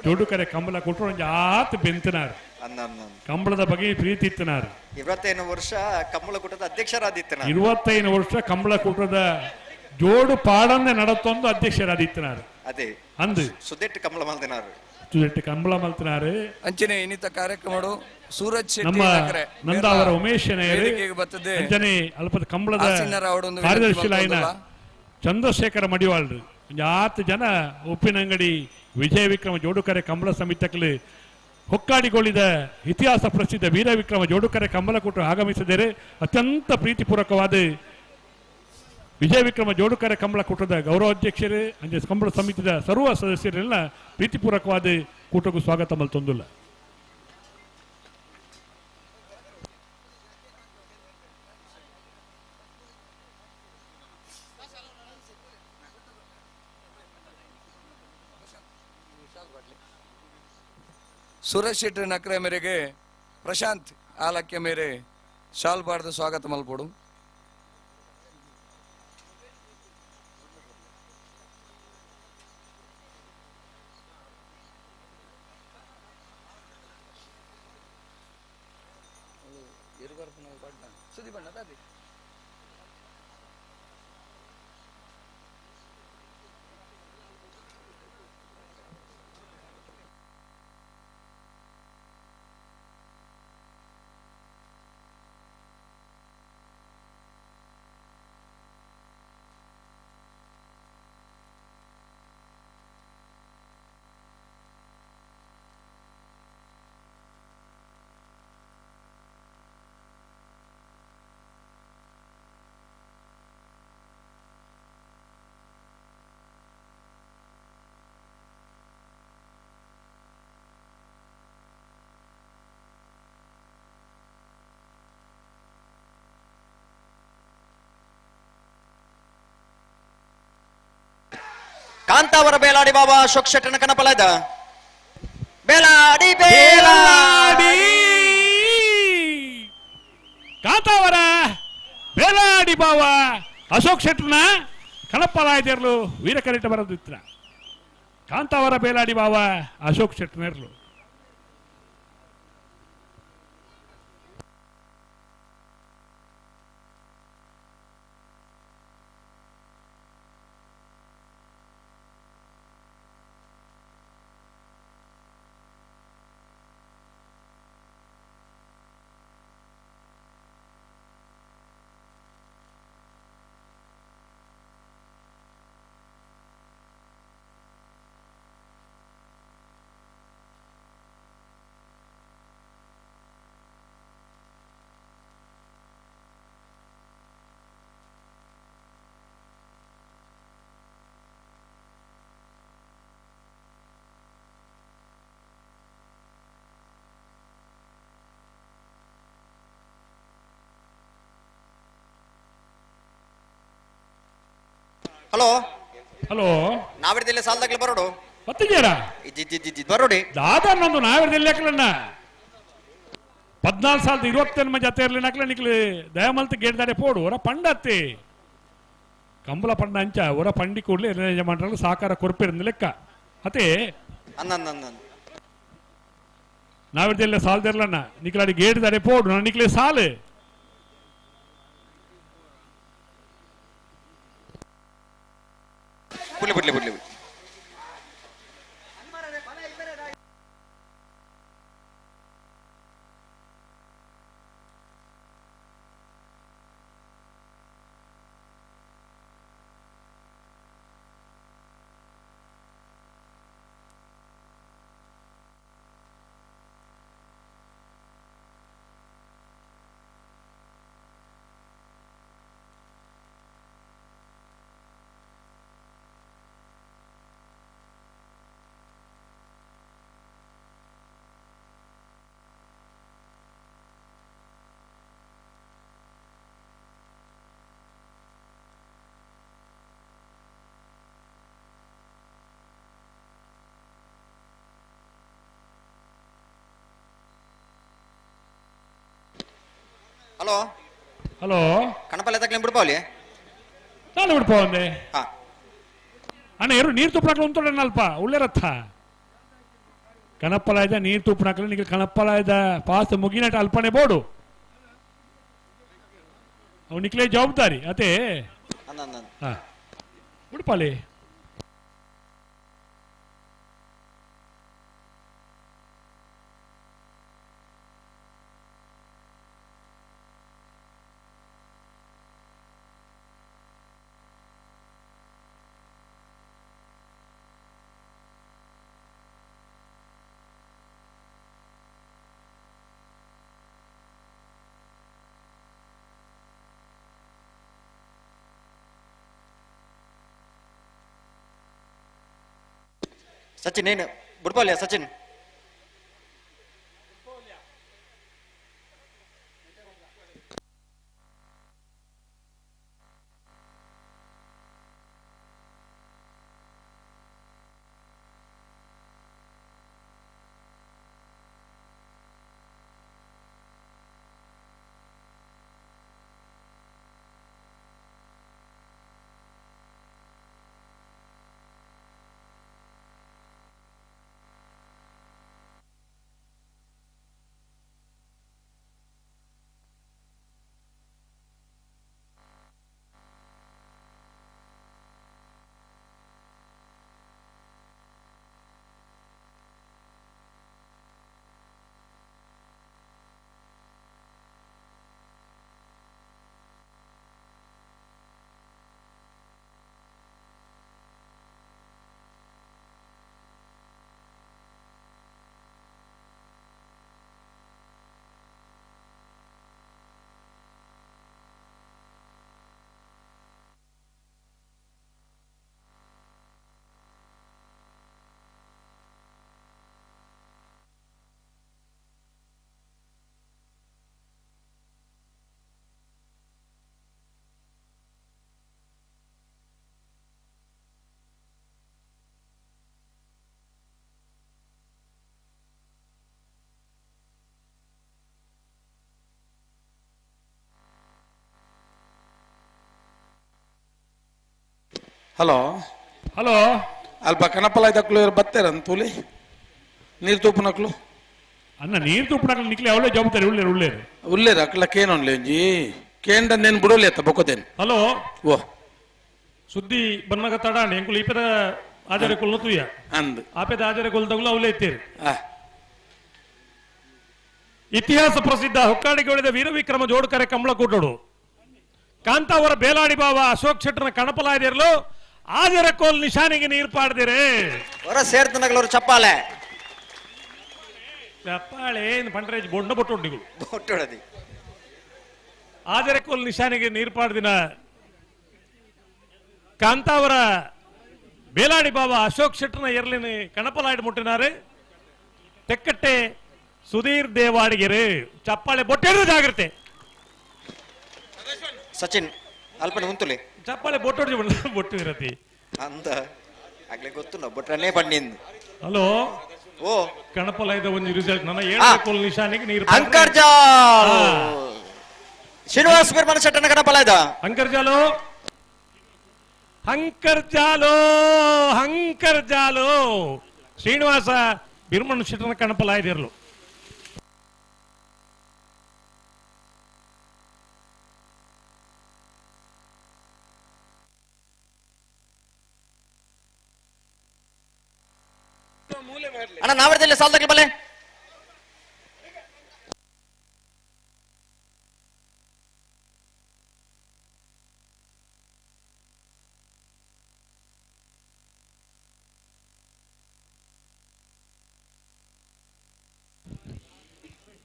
ಜೋಡುಕರೆ ಕಂಬಳ ಕೊಟ್ಟರು ಒಂಜಿ ಆತ್ ಬೆಂತನಾರ್ ಕಂಬಳದ ಬಗ್ಗೆ ಪ್ರೀತಿ ಇತ್ತನಾರ್. 25 ವರ್ಷ ಕಂಬಳ ಕೂಟದ ಅಧ್ಯಕ್ಷರಾದಿತ್ತನಾರ್. 25 ವರ್ಷ ಕಂಬಳ ಕೂಟದ ಜೋಡು ಪಾಡನ್ನೇ நடத்தொಂದು ಅಧ್ಯಕ್ಷರಾದಿತ್ತನಾರ್. ಅದೇ ಅಂದು ಸುದೆಟ್ಟು ಕಂಬಳ ಮಲ್ತಿನಾರು. ಸುದೆಟ್ಟು ಕಂಬಳ ಮಲ್ತಿನಾರು. ಅಂಚನೆ ಇನ್ನಿತ ಕಾರ್ಯಕ್ರಮಡು ಸೂರಜ್ ಶೆಟ್ಟಿ ನಮ್ಮ ನಂದಾವರ ಉಮೇಶ್ ಶೆಣೆಯರು ಅಂಚನೆ ಅಲ್ಪದ ಕಂಬಳದ ಕಾರ್ಯದರ್ಶಿ ಲಾಯಿನ ಚಂದ್ರಶೇಖರ ಮಡಿವಾಳ್ರು ಆತು ಜನ ಉಪ್ಪಿನಂಗಡಿ ವಿಜಯ ವಿಕ್ರಮ ಜೋಡುಕರೆ ಕಂಬಳ ಸಮಿತಕ್ಕಲು ಹೊಕ್ಕಾಡಿಗೊಳಿದ ಇತಿಹಾಸ ಪ್ರಸಿದ್ಧ ವೀರ ವಿಕ್ರಮ ಜೋಡುಕರೆ ಕಂಬಳಕೂಟ ಆಗಮಿಸಿದರೆ ಅತ್ಯಂತ ಪ್ರೀತಿಪೂರ್ವಕವಾದ ವಿಜಯ ವಿಕ್ರಮ ಜೋಡುಕರೆ ಕಂಬಳಕೂಟದ ಗೌರವಾಧ್ಯಕ್ಷರು ಅಂಜೆ ಕಂಬಳ ಸಮಿತಿಯ ಸರ್ವ ಸದಸ್ಯರೆಲ್ಲ ಪ್ರೀತಿಪೂರ್ವಕವಾದ ಕೂಟಕ್ಕೂ ಸ್ವಾಗತ ಮಲ್ತೊಂದುಲ್ಲ. ಸೂರಜ್ ಶೆಟ್ಟಿ ನಕ್ರೆ ಮೇರೆಗೆ ಪ್ರಶಾಂತ್ ಆಲಕ್ಕೆ ಮೇರೆ ಶಾಲ್ ಬಾರ್ದ ಸ್ವಾಗತ ಮಲ್ಪೊಡು. ಸುದೀಪ್ ಅಣ್ಣ ದಾದಿ ಕಾಂತಾವರ ಬೇಲಾಡಿ ಬಾಬಾ ಅಶೋಕ್ ಶೆಟ್ಟನ ಕನಪಲಾಯ್ದ ಬೇಲಾಡಿ ಬೇಲಾಡಿ ಕಾಂತಾವರ ಬೇಲಾಡಿ ಬಾವ ಅಶೋಕ್ ಶೆಟ್ಟನ ಕಣಪ್ಪಲಾಯ್ದಿರ್ಲು ವೀರಕರಿಟ ಬರದಿತ್ರ ಕಾಂತಾವರ ಬೇಲಾಡಿ ಬಾವ ಅಶೋಕ್ ಶೆಟ್ಟನಿರ್ಲು. ಹಲೋ ಹಲೋ ನಾವಿರ್ದಿಲ್ಲ ಸಾಲದಾಗ್ಲಿ ಬರೋಡು ಬತ್ತಿದ್ದೀರಾ ಇದ್ದಿದ್ದಿದ್ದಿದ್ದು ಬರೋಡಿ ದಾದನ್ನೊಂದು ನಾವಿರ್ದಿಲ್ಲ ಯಾಕಲಣ್ಣ 14,028 ಜೊತೆ ಇರಲಿ ನಕ್ಲೆ ನಿಕ್ಲಿ ದಯಮಲ್ತ್ ಗೇಡ್ದಾಡೆ ಪೋಡು ಹೊರ ಪಂಡತ್ತಿ ಕಂಬಳ ಪಂಡ ಅಂಚ ಹೊರ ಪಂಡಿ ಕೂಡಲೇ ಯಜಮಾನರಲ್ಲಿ ಸಾಕಾರ ಕೊರ್ಪಿರಂದ ಲೆಕ್ಕ ಅತೆ ಅಂದ ನಾವಿರ್ದಿಲ್ಲ ಸಾಲದಿರ್ಲಣ್ಣ ನಿಕ್ಲಾಡಿ ಗೇಡ್ದಾಡೆ ಪೋಡು ನಾನು ನಿಕ್ಲೆ ಸಾಲು ಬುಡ್ಲಿ ಬುಡ್ಲಿ ಬುಡ್ಲಿ ಹಲೋ ಹಲೋ ಕಣಪಲ್ಲೆ ತಗ್ಲಿ ಬಿಡ್ಪಾವಲಿ ನಾನು ಬಿಡ್ಪಾವಂದೆ ಹಾ ಅಣ್ಣ ಎರು ನೀರು ತುಪ್ಪಣಕ್ಲು ಉಂಟು ಅಲ್ಪ ಉಳ್ಳೇರತ್ತ ಕಣಪ್ಪಲಾಯ್ದ ನೀರು ತುಪ್ಪಣಕ್ಲು ನಿಮಗೆ ಕಣಪ್ಪಲಾಯ್ದ ಪಾಸ್ ಮುಗಿನಟ ಅಲ್ಪನೆ ಬೋಡು ಅವು ನಿಕ್ಲೆ ಜವಾಬ್ದಾರಿ ಅದೇ ಅಂದ ಅಂದ ಹಾ ಬಿಡ್ಪಾಲಿ. ಸಚಿನ್ ಏನು ಬಿಡ್ಪಾಲಿಯ ಸಚಿನ್ ಹಲೋ ಹಲೋ ಅಲ್ಪ ಕನಪಲ ದಕ್ಲು ಬತ್ತೇರ ತೂಲಿ ನೀರು ತೂಪುನಕ್ಲು ಅನ್ನ ನೀರು ತೂಪುನಕ್ಲು ನಿಕ್ಲೆ ಅವಳೇ ಜವಾಬ್ದಾರಿ ಉಳ್ಳೇರು ಉಳ್ಳೇರು ಉಳ್ಳೇರು ಅಕ್ಲ ಕೇನೊನ್ಲೆ ಒಂಜಿ ಕೇಂದ್ರ ನೇನು ಬುಡೋಲಿ ಅತ್ತ ಬೊಕ್ಕದೇನು ಹಲೋ ಓ ಸುದ್ದಿ ಬನ್ನಗ ತಡಾಣಿ ಎಂಕುಲು ಈಪೆದ ಆಜರೆ ಕೊಲ್ಲು ತೂಯ ಅಂದ್ ಆಪೆದ ಆಜರೆ ಕೊಲ್ದಗುಲು ಅವಲೇ ಇತ್ತೇರು ಇತಿಹಾಸ ಪ್ರಸಿದ್ಧ ಹೊಕ್ಕಾಡಿಗೊಳಿದ ವೀರವಿಕ್ರಮ ಜೋಡ್ಕರೆ ಕಮಲಕೂಟೋಡು ಕಾಂತಾವರ ಬೇಲಾಡಿ ಬಾವ ಅಶೋಕ್ ಶೆಟ್ಟರ್ನ ಕಣಪಲಾದಿರಲು ಆಜರ ಕೋಲ್ ನಿಶಾನಿಗೆ ನೀರು ಪಾಡ್ದಿರೆ ಹೊರ ಸೇರ್ತನಗಳವರು ಚಪ್ಪಾಳೆ ಚಪ್ಪಾಳೆ ಏನು ಪಂಡ್ರೇಜ್ ಬೊಂಡ ಬೊಟ್ಟುಂಡಿಗಳು ಬೊಟ್ಟುಡದಿ ಆಜರ ಕೋಲ್ ನಿಶಾನಿಗೆ ನೀರು ಪಾಡ್ದಿನ ಕಾಂತಾವರ ಬೇಲಾಡಿ ಬಾಬಾ ಅಶೋಕ್ ಶೆಟ್ಟರ್ನ ಎರಲಿನ ಕಣಪಲಾಡಿ ಮುಟ್ಟಿನಾರೆ ತೆಕ್ಕಟ್ಟೆ ಸುಧೀರ್ ದೇವಾಡಿಗೆರೆ ಚಪ್ಪಾಳೆ ಬೊಟ್ಟೆರು ಜಾಗ್ರತೆ ಸಚಿನ್ ಅಲ್ಪನೆ ಉಂತುಲೆ ಚಪ್ಪಾಳೆ ಬೊಟ್ಟೊಡ್ಜಿ ಬೊಟ್ಟು ಇರತಿ ಅಂದ ಆಗ್ಲೇ ಗೊತ್ತು ನಾವು ಬೊಟ್ಟನೇ ಬನ್ನಿಂದು ಹಲೋ ಓ ಕಣಪಲಾಯ್ದ ಒಂದು ರಿಸಲ್ಟ್ ನನ್ನ ಏಳು ಕೋಲ್ ನಿಶಾನಿಗೆ ನೀರು ಅಂಕರ್ಜಾಲ್ ಶ್ರೀನಿವಾಸ್ ಬಿರ್ಮನ ಶೆಟ್ಟನ ಕಣಪಲಾಯ್ದ ಅಂಕರ್ಜಾಲು ಹಂಕರ್ಜಾಲು ಹಂಕರ್ಜಾಲು ಶ್ರೀನಿವಾಸ ಬಿರ್ಮಣ ಶೆಟ್ಟನ ಕಣಪಲಾಯ್ದಿರ್ಲು ಅಣ್ಣ ನಾವರದಲ್ಲಿ ಸಾಲ್ದಾಗಲಿ ಬಲೆ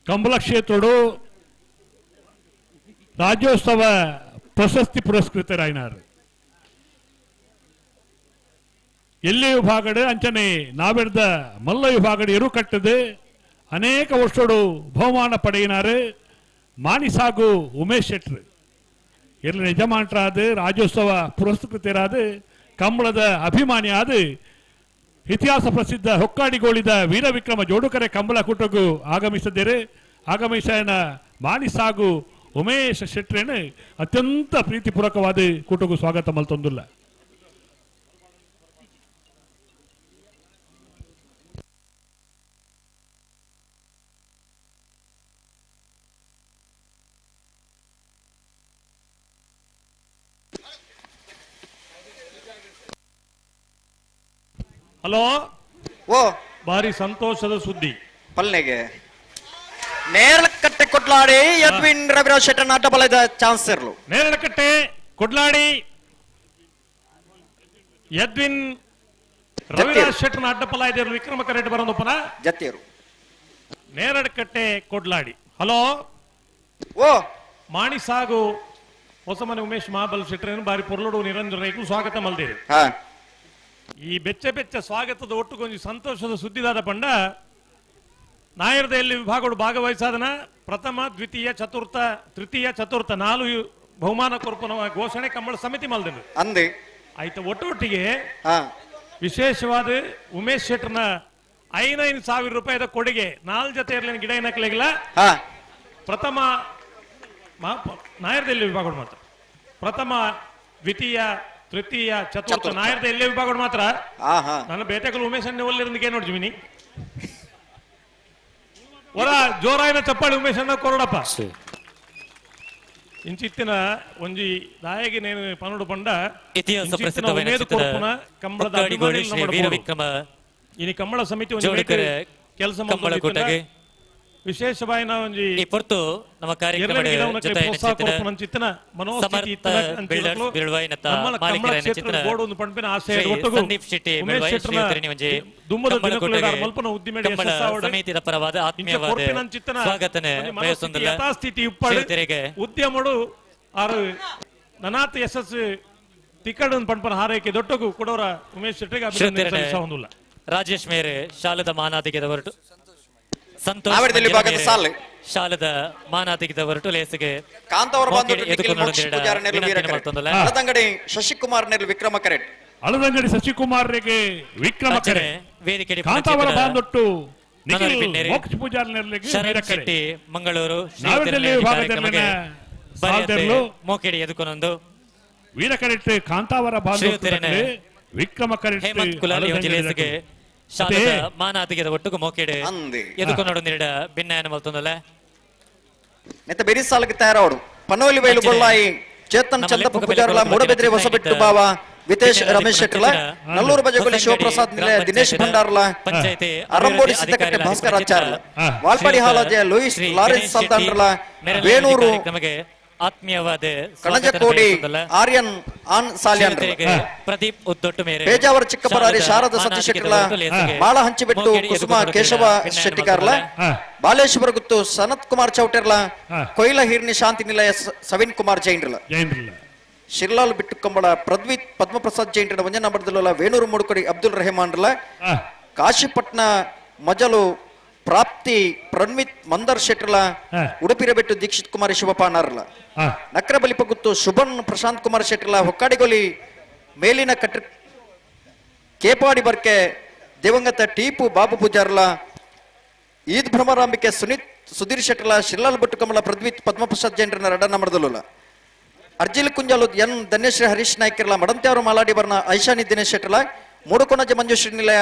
ಕಂಬಳ ಕ್ಷೇತ್ರೋಡು ರಾಜ್ಯೋತ್ಸವ ಪ್ರಶಸ್ತಿ ಪುರಸ್ಕೃತರಾಯಿನಾರು ಎಲ್ಲಿ ವಿಭಾಗಡು ಅಂಚನೆ ನಾವೆರ್ದ ಮಲ್ಲ ವಿಭಾಗಡು ಎರು ಕಟ್ಟದೆ ಅನೇಕ ವರ್ಷಡು ಬಹುಮಾನ ಪಡೆಯಿನಾರು ಮಾನಿಸಾಗು ಉಮೇಶ್ ಶೆಟ್ರು ಎಲ್ಲಿ ಯಜಮಾನ್ರಾದ ರಾಜ್ಯೋತ್ಸವ ಪುರಸ್ಕೃತರಾದ ಕಂಬಳದ ಅಭಿಮಾನಿಯಾದ ಇತಿಹಾಸ ಪ್ರಸಿದ್ಧ ಹೊಕ್ಕಾಡಿಗೋಳಿದ ವೀರವಿಕ್ರಮ ಜೋಡುಕರೆ ಕಂಬಳ ಕೂಟಕ್ಕೂ ಆಗಮಿಸಿದ್ದೇರೆ ಆಗಮಿಸನ ಮಾನಿಸಾಗು ಉಮೇಶ್ ಶೆಟ್ರೇನು ಅತ್ಯಂತ ಪ್ರೀತಿಪೂರ್ವಕವಾದ ಕೂಟಕ್ಕೂ ಸ್ವಾಗತ ಮಲ್ತೊಂದಿಲ್ಲ. ಹಲೋ ಓ ಭಾರಿ ಸಂತೋಷದ ಸುದ್ದಿ ಪಲ್ನೆಗೆ ನೇರಳಕಟ್ಟೆ ಕೊಡ್ಲಾಡಿ ಎಡ್ವಿನ್ ರವಿರಾಜ್ ಶೆಟ್ಟರ್ ಅಡ್ಡ ಬಲದ ಚಾನ್ಸ್ ಇರಲು ನೇರಳಕಟ್ಟೆ ಕೊಡ್ಲಾಡಿ ಎಡ್ವಿನ್ ರವಿರಾಜ್ ಶೆಟ್ಟರ್ನ ಅಡ್ಡಪಲ ಇದೆ ವಿಕ್ರಮ ಕರೆಟ್ ಬರೋದಪ್ಪನ ಜತ್ತಿಯರು ನೇರಳಕಟ್ಟೆ ಕೊಡ್ಲಾಡಿ. ಹಲೋ ಓ ಮಾಣಿಸಾಗು ಹೊಸಮನೆ ಉಮೇಶ್ ಮಹಾಬಲ್ ಶೆಟ್ಟರ್ ಬಾರಿ ಪೊರ್ಲೋಡು ನಿರಂಜನ ರೈಕು ಸ್ವಾಗತ ಮಲ್ದಿರಿ. ಈ ಬೆಚ್ಚ ಬೆಚ್ಚ ಸ್ವಾಗತದ ಒಟ್ಟುಗೊಂಜಿ ಸಂತೋಷದ ಸುದ್ದಿದಾದ ಪಂಡ ನಾಯರದ ಎಲ್ಲಿ ವಿಭಾಗಗಳು ಭಾಗವಹಿಸಾದನ ಪ್ರಥಮ ದ್ವಿತೀಯ ಚತುರ್ಥ ತೃತೀಯ ಚತುರ್ಥ ನಾಲು ಬಹುಮಾನ ಕೊರ್ಪುನ ಘೋಷಣೆ ಕಂಬಳ ಸಮಿತಿ ಮಲ್ದಿನ ಅಂದೆ ಆಯ್ತು. ಒಟ್ಟೊಟ್ಟಿಗೆ ವಿಶೇಷವಾದ ಉಮೇಶ್ ಶೆಟ್ಟರ್ನ 5,000 ರೂಪಾಯಿದ ಕೊಡುಗೆ ನಾಲ್ ಜೊತೆ ಇರ್ಲಿನ ಗಿಡ ಏನಕ್ಲಿಲ್ಲ. ಪ್ರಥಮ ನಾಯರದಲ್ಲಿ ವಿಭಾಗಗಳು ಮಾತ್ರ ಪ್ರಥಮ ದ್ವಿತೀಯ ತೃತೀಯ ಚತುರ್ಥ ನಾಯರದ ಎಲ್ಲೇ ವಿಭಾಗಗಳು ಮಾತ್ರ. ನನ್ನ ಬೇಟೆಗಳು ಉಮೇಶ್ ಅಣ್ಣ ಒಲ್ಲಿರಂದಿಗೆ ನೋಡ್ಜಿಮಿನಿ ಹೊರ ಜೋರಾಯಿನ ಚಪ್ಪಾಳಿ ಉಮೇಶ್ ಅಣ್ಣ ಕೊರಡಪ್ಪ. ಇಂಚಿತ್ತಿನ ಒಂಜಿ ದಾಯಗೆ ನೇನು ಪನ್ನಡು ಪಂಡ ಇತಿಹಾಸ ಪ್ರಸಿದ್ಧ ವೀರವಿಕ್ರಮ ಇನಿ ಕಂಬಳ ಸಮಿತಿ ಕೆಲಸ ವಿಶೇಷವಾಯಿನ ಒಂಜಿ ಈ ಪೊರ್ತು ನಮ್ಮ ಕಾರ್ಯಕ್ರಮ ಸಮಿತಿಯ ಪರವಾದ ಆತ್ಮೀಯವಾದ ಸ್ವಾಗತನೆ ಯಥಾಸ್ಥಿತಿ ಉದ್ಯಮಡು ಆರು ನನಾತ್ ಯಶಸ್ಸು ತಿಕ್ಕಡ ಪಂಪನ ಹಾರೈಕೆ ದೊಟ್ಟಗು ಕೊಡೋರ ಉಮೇಶ್ ಶೆಟ್ಟಿಗೆ ಅಭಿನಂದನೆ ಸಲ್ಲಿಸೋದಿಲ್ಲ. ರಾಜೇಶ್ ಮೇರೆ ಶಾಲದ ಮಾನಾದಿಗೆದ ಹೊರಟು ಸಂತೋಷ್ ಶಾಲದ ಮಾನಾದಿಗೆದ ಹೊರಟು ಲೇಸಿಗೆ ಕಾಂತಾವರ ಅಳದಂಗಡಿ ಶಶಿಕುಮಾರ್ ನೆಲ್ ವಿಕ್ರಮ ಕರೆಟ್ ಅಳದಂಗಡಿ ಶಶಿಕುಮಾರ್ ರಿಗೆ ವಿಕ್ರಮ ಕರೆ ವೇದಿಕೆ ಕಾಂತಾವರ ಬಾಂದೊಟ್ಟು ನಿಖಿಲ್ ಮೋಕ್ಷ ಪೂಜಾರಿ ನೆರಳಿಗೆ ಶರಣ್ ಶೆಟ್ಟಿ ಮಂಗಳೂರು ನಾವಿದಲ್ಲಿ ಮೋಕೆಡಿ ಎದುಕೊನೊಂದು ವೀರ ಕರೆಕ್ಟ್ ಕಾಂತಾವರ ಶ್ರೀಯುತರೇನೆ ವಿಕ್ರಮ ಕರೆಕ್ಟ್ ಹೇಮಂತ್ ಕುಲಾಲ್ ಜಿಲ್ಲೆಗೆ ಶಾಲದ ಮಾನಾತಿಗೆದ ಒಟ್ಟುಗು ಮೋಕೆಡೆ ಎದುಕೊನಡು ನೀಡ ಭಿನ್ನಯನ ಮಲ್ತೊಂದಲ್ಲ ನೆತ್ತ ಬೆರಿ ಸಾಲಕ್ಕೆ ತಯಾರಾವಡು ಪನೋಲಿ ಬೈಲು ಬೊಳ್ಳಾಯಿ ಚೇತನ್ ಚಂದಪ್ಪ ಪೂಜಾರ್ಲ ಮೂಡಬೆದ್ರೆ ಹೊಸಬೆಟ್ಟು ಬಾವ ವಿತೇಶ್ ರಮೇಶ್ ಶೆಟ್ಟರ್ಲ ನಲ್ಲೂರು ಬಜಗೋಲಿ ಶಿವಪ್ರಸಾದ್ ನಿಲಯ ದಿನೇಶ್ ಭಂಡಾರ್ಲ ಅರಂಬೋಡಿ ಸಿದ್ದಕಟ್ಟೆ ಭಾಸ್ಕರ್ ಆಚಾರ್ಲ ವಾಲ್ಪಾಡಿ ಹಾಲಾಜೆ ಲೂಯಿಸ್ ಲಾರೆನ್ಸ್ ಸಲ್ತಾನ್ರಲ ವೇಣೂರು ಆತ್ಮೀಯವಾದ ಕಣಜಕೋಡಿ ಆರ್ಯನ್ ಆನ್ ಸಾಲ್ಯಾನ್ ಪ್ರದೀಪ್ ಉದ್ದೊಟ್ಟು ಮೇರೆ ಪೇಜಾವರ ಚಿಕ್ಕಪರಾರಿ ಶಾರದ ಸತೀಶ್ ಶೆಟ್ಟರ್ಲ ಬಾಳ ಹಂಚಿಬೆಟ್ಟು ಕುಸುಮ ಕೇಶವ ಶೆಟ್ಟಿಕಾರ್ಲ ಬಾಲೇಶ್ವರ ಗುತ್ತು ಸನತ್ ಕುಮಾರ್ ಚೌಟೆರ್ಲ ಕೊಯ್ಲ ಹಿರ್ನಿ ಶಾಂತಿ ನಿಲಯ ಸವಿನ್ ಕುಮಾರ್ ಜೈನ್ರಲ ಶಿರ್ಲಾಲ್ ಬಿಟ್ಟುಕಂಬಳ ಪ್ರದ್ವಿತ್ ಪದ್ಮಪ್ರಸಾದ್ ಜೈನ್ರ ಒಂಜನ ಬಡ್ದಲ ವೇಣೂರು ಮುಡುಕಡಿ ಅಬ್ದುಲ್ ರೆಹಮಾನ್ರಲ ಕಾಶಿಪಟ್ನ ಮಜಲು ಪ್ರಾಪ್ತಿ ಪ್ರಣ್ಮಿತ್ ಮಂದರ್ ಶೆಟ್ಟರ್ಲ ಉಡುಪಿರಬೆಟ್ಟು ದೀಕ್ಷಿತ್ ಕುಮಾರ್ ಶಿವಪಾನಾರ್ಲ ನಕ್ರಬಲಿಪ ಗುತ್ತು ಶುಭನ್ ಪ್ರಶಾಂತ್ ಕುಮಾರ್ ಶೆಟ್ಟರ್ಲ ಹೊಕ್ಕಾಡಿಗೊಲಿ ಮೇಲಿನ ಕಟ್ಟ ಕೇಪಾಡಿ ಬರ್ಕೆ ದಿವಂಗತ ಟೀಪು ಬಾಬು ಪೂಜಾರ್ಲ ಈದ್ ಭ್ರಮರಾಂಬಿಕೆ ಸುನೀತ್ ಸುಧೀರ್ ಶೆಟ್ಟರ್ಲ ಶಿರ್ಲಾಲ್ ಬಟ್ಟುಕಮಲ ಪ್ರದ್ವಿತ್ ಪದ್ಮಪ್ರಸಾದ್ ಜೈನ್ರನ ರಡನ ಮಡದಲುಲ ಅರ್ಜಿಲ್ ಕುಂಜಾಲು ಎನ್ ಧನ್ಯಶ್ರೀ ಹರೀಶ್ ನಾಯ್ಕರ್ಲ ಮಡಂತ್ಯಾರು ಮಾಲಾಡಿ ಬರ್ನ ಐಶಾನಿ ದಿನೇಶ್ ಶೆಟ್ಟರ್ಲ ಮೂಡುಕೊಣಜ ಮಂಜುಶ್ರೀ ನಿಲಯ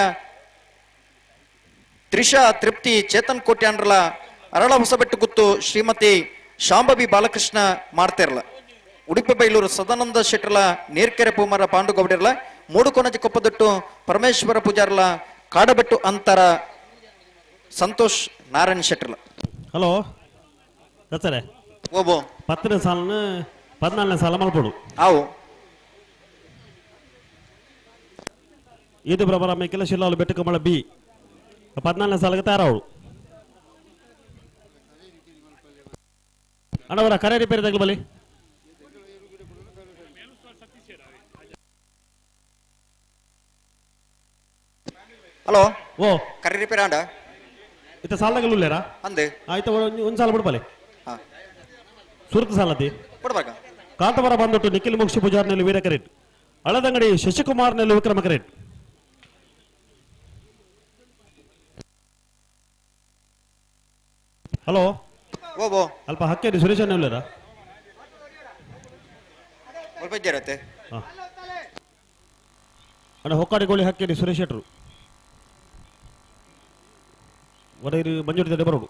ತ್ರಿಷಾ ತೃಪ್ತಿ ಚೇತನ್ ಕೋಟ್ಯಾನ್ರಲ ಅರಳ ಹೊಸಬೆಟ್ಟು ಗುತ್ತು ಶ್ರೀಮತಿ ಶಾಂಭವಿ ಬಾಲಕೃಷ್ಣ ಮಾಡ್ತಿರಲ ಉಡುಪಿ ಬೈಲೂರು ಸದಾನಂದ ಶೆಟ್ಟರ್ಲ ನೀರ್ಕೆರೆ ಪೂಮರ ಪಾಂಡುಗೌಡಿರ್ಲ ಮೂಡುಕೊಣಜ ಕೊಪ್ಪದೊಟ್ಟು ಪರಮೇಶ್ವರ ಪೂಜಾರ್ಲ ಕಾಡಬೆಟ್ಟು ಅಂತರ ಸಂತೋಷ್ ನಾರಾಯಣ್ ಶೆಟ್ಟರ್ಲ. ಹಲೋ ದತ್ತರೆ ಓಬೋ 10ನೇ ಸಾಲನ 14ನೇ ಸಾಲ ಮಲ್ಪಡು ಆವು ಇದು ಪ್ರಬಲ ಮೇಕೆಲ್ಲ ಶಿಲ್ಲಾಲು ಬೆಟ್ಟಕಮಳ ಬಿ 14ನೇ ಸಾಲಿಗೆ ತಯಾರಾವಳು. ಅಣ್ಣವರ ಕರೆ ರಿಪೇರಿ ತಗಲು ಬಲಿ ಹಲೋ ಓ ಕರೆ ರಿಪೇರಿ ಅಂಡ ಇತ್ತ ಸಾಲಗಳು ಉಲ್ಲೇರಾ ಅಂದೆ ಆಯ್ತು ಒಂದು ಸಾಲ ಬಿಡ್ಬಲೆ ಸುರತ ಸಾಲತಿ ಕೊಡ್ಬೇಕಾ ಕಾಂತವರ ಬಂದೊಟ್ಟು ನಿಖಿಲ್ ಮುಕ್ಷಿ ಪೂಜಾರ್ನಲ್ಲಿ ವೀರ ಕರೆಟ್ ಅಳದಂಗಡಿ ಶಶಿಕುಮಾರ್ನಲ್ಲಿ ವಿಕ್ರಮ ಕರೆಟ್. ಹಲೋ ಓಬೋ ಅಲ್ಪ ಹಕ್ಕೇರಿ ಸುರೇಶ್ ಅಣ್ಣ ಸ್ವಲ್ಪ ಇದ್ದೀರತ್ತೆ ಅಣ್ಣ ಹೊಕ್ಕಾಡಿಗೋಳಿ ಹಕ್ಕೇರಿ ಸುರೇಶ್ ಶೆಟ್ರು ವಡೈರು ಮಂಜೂರು ತಡೆ ಬರೋಡು.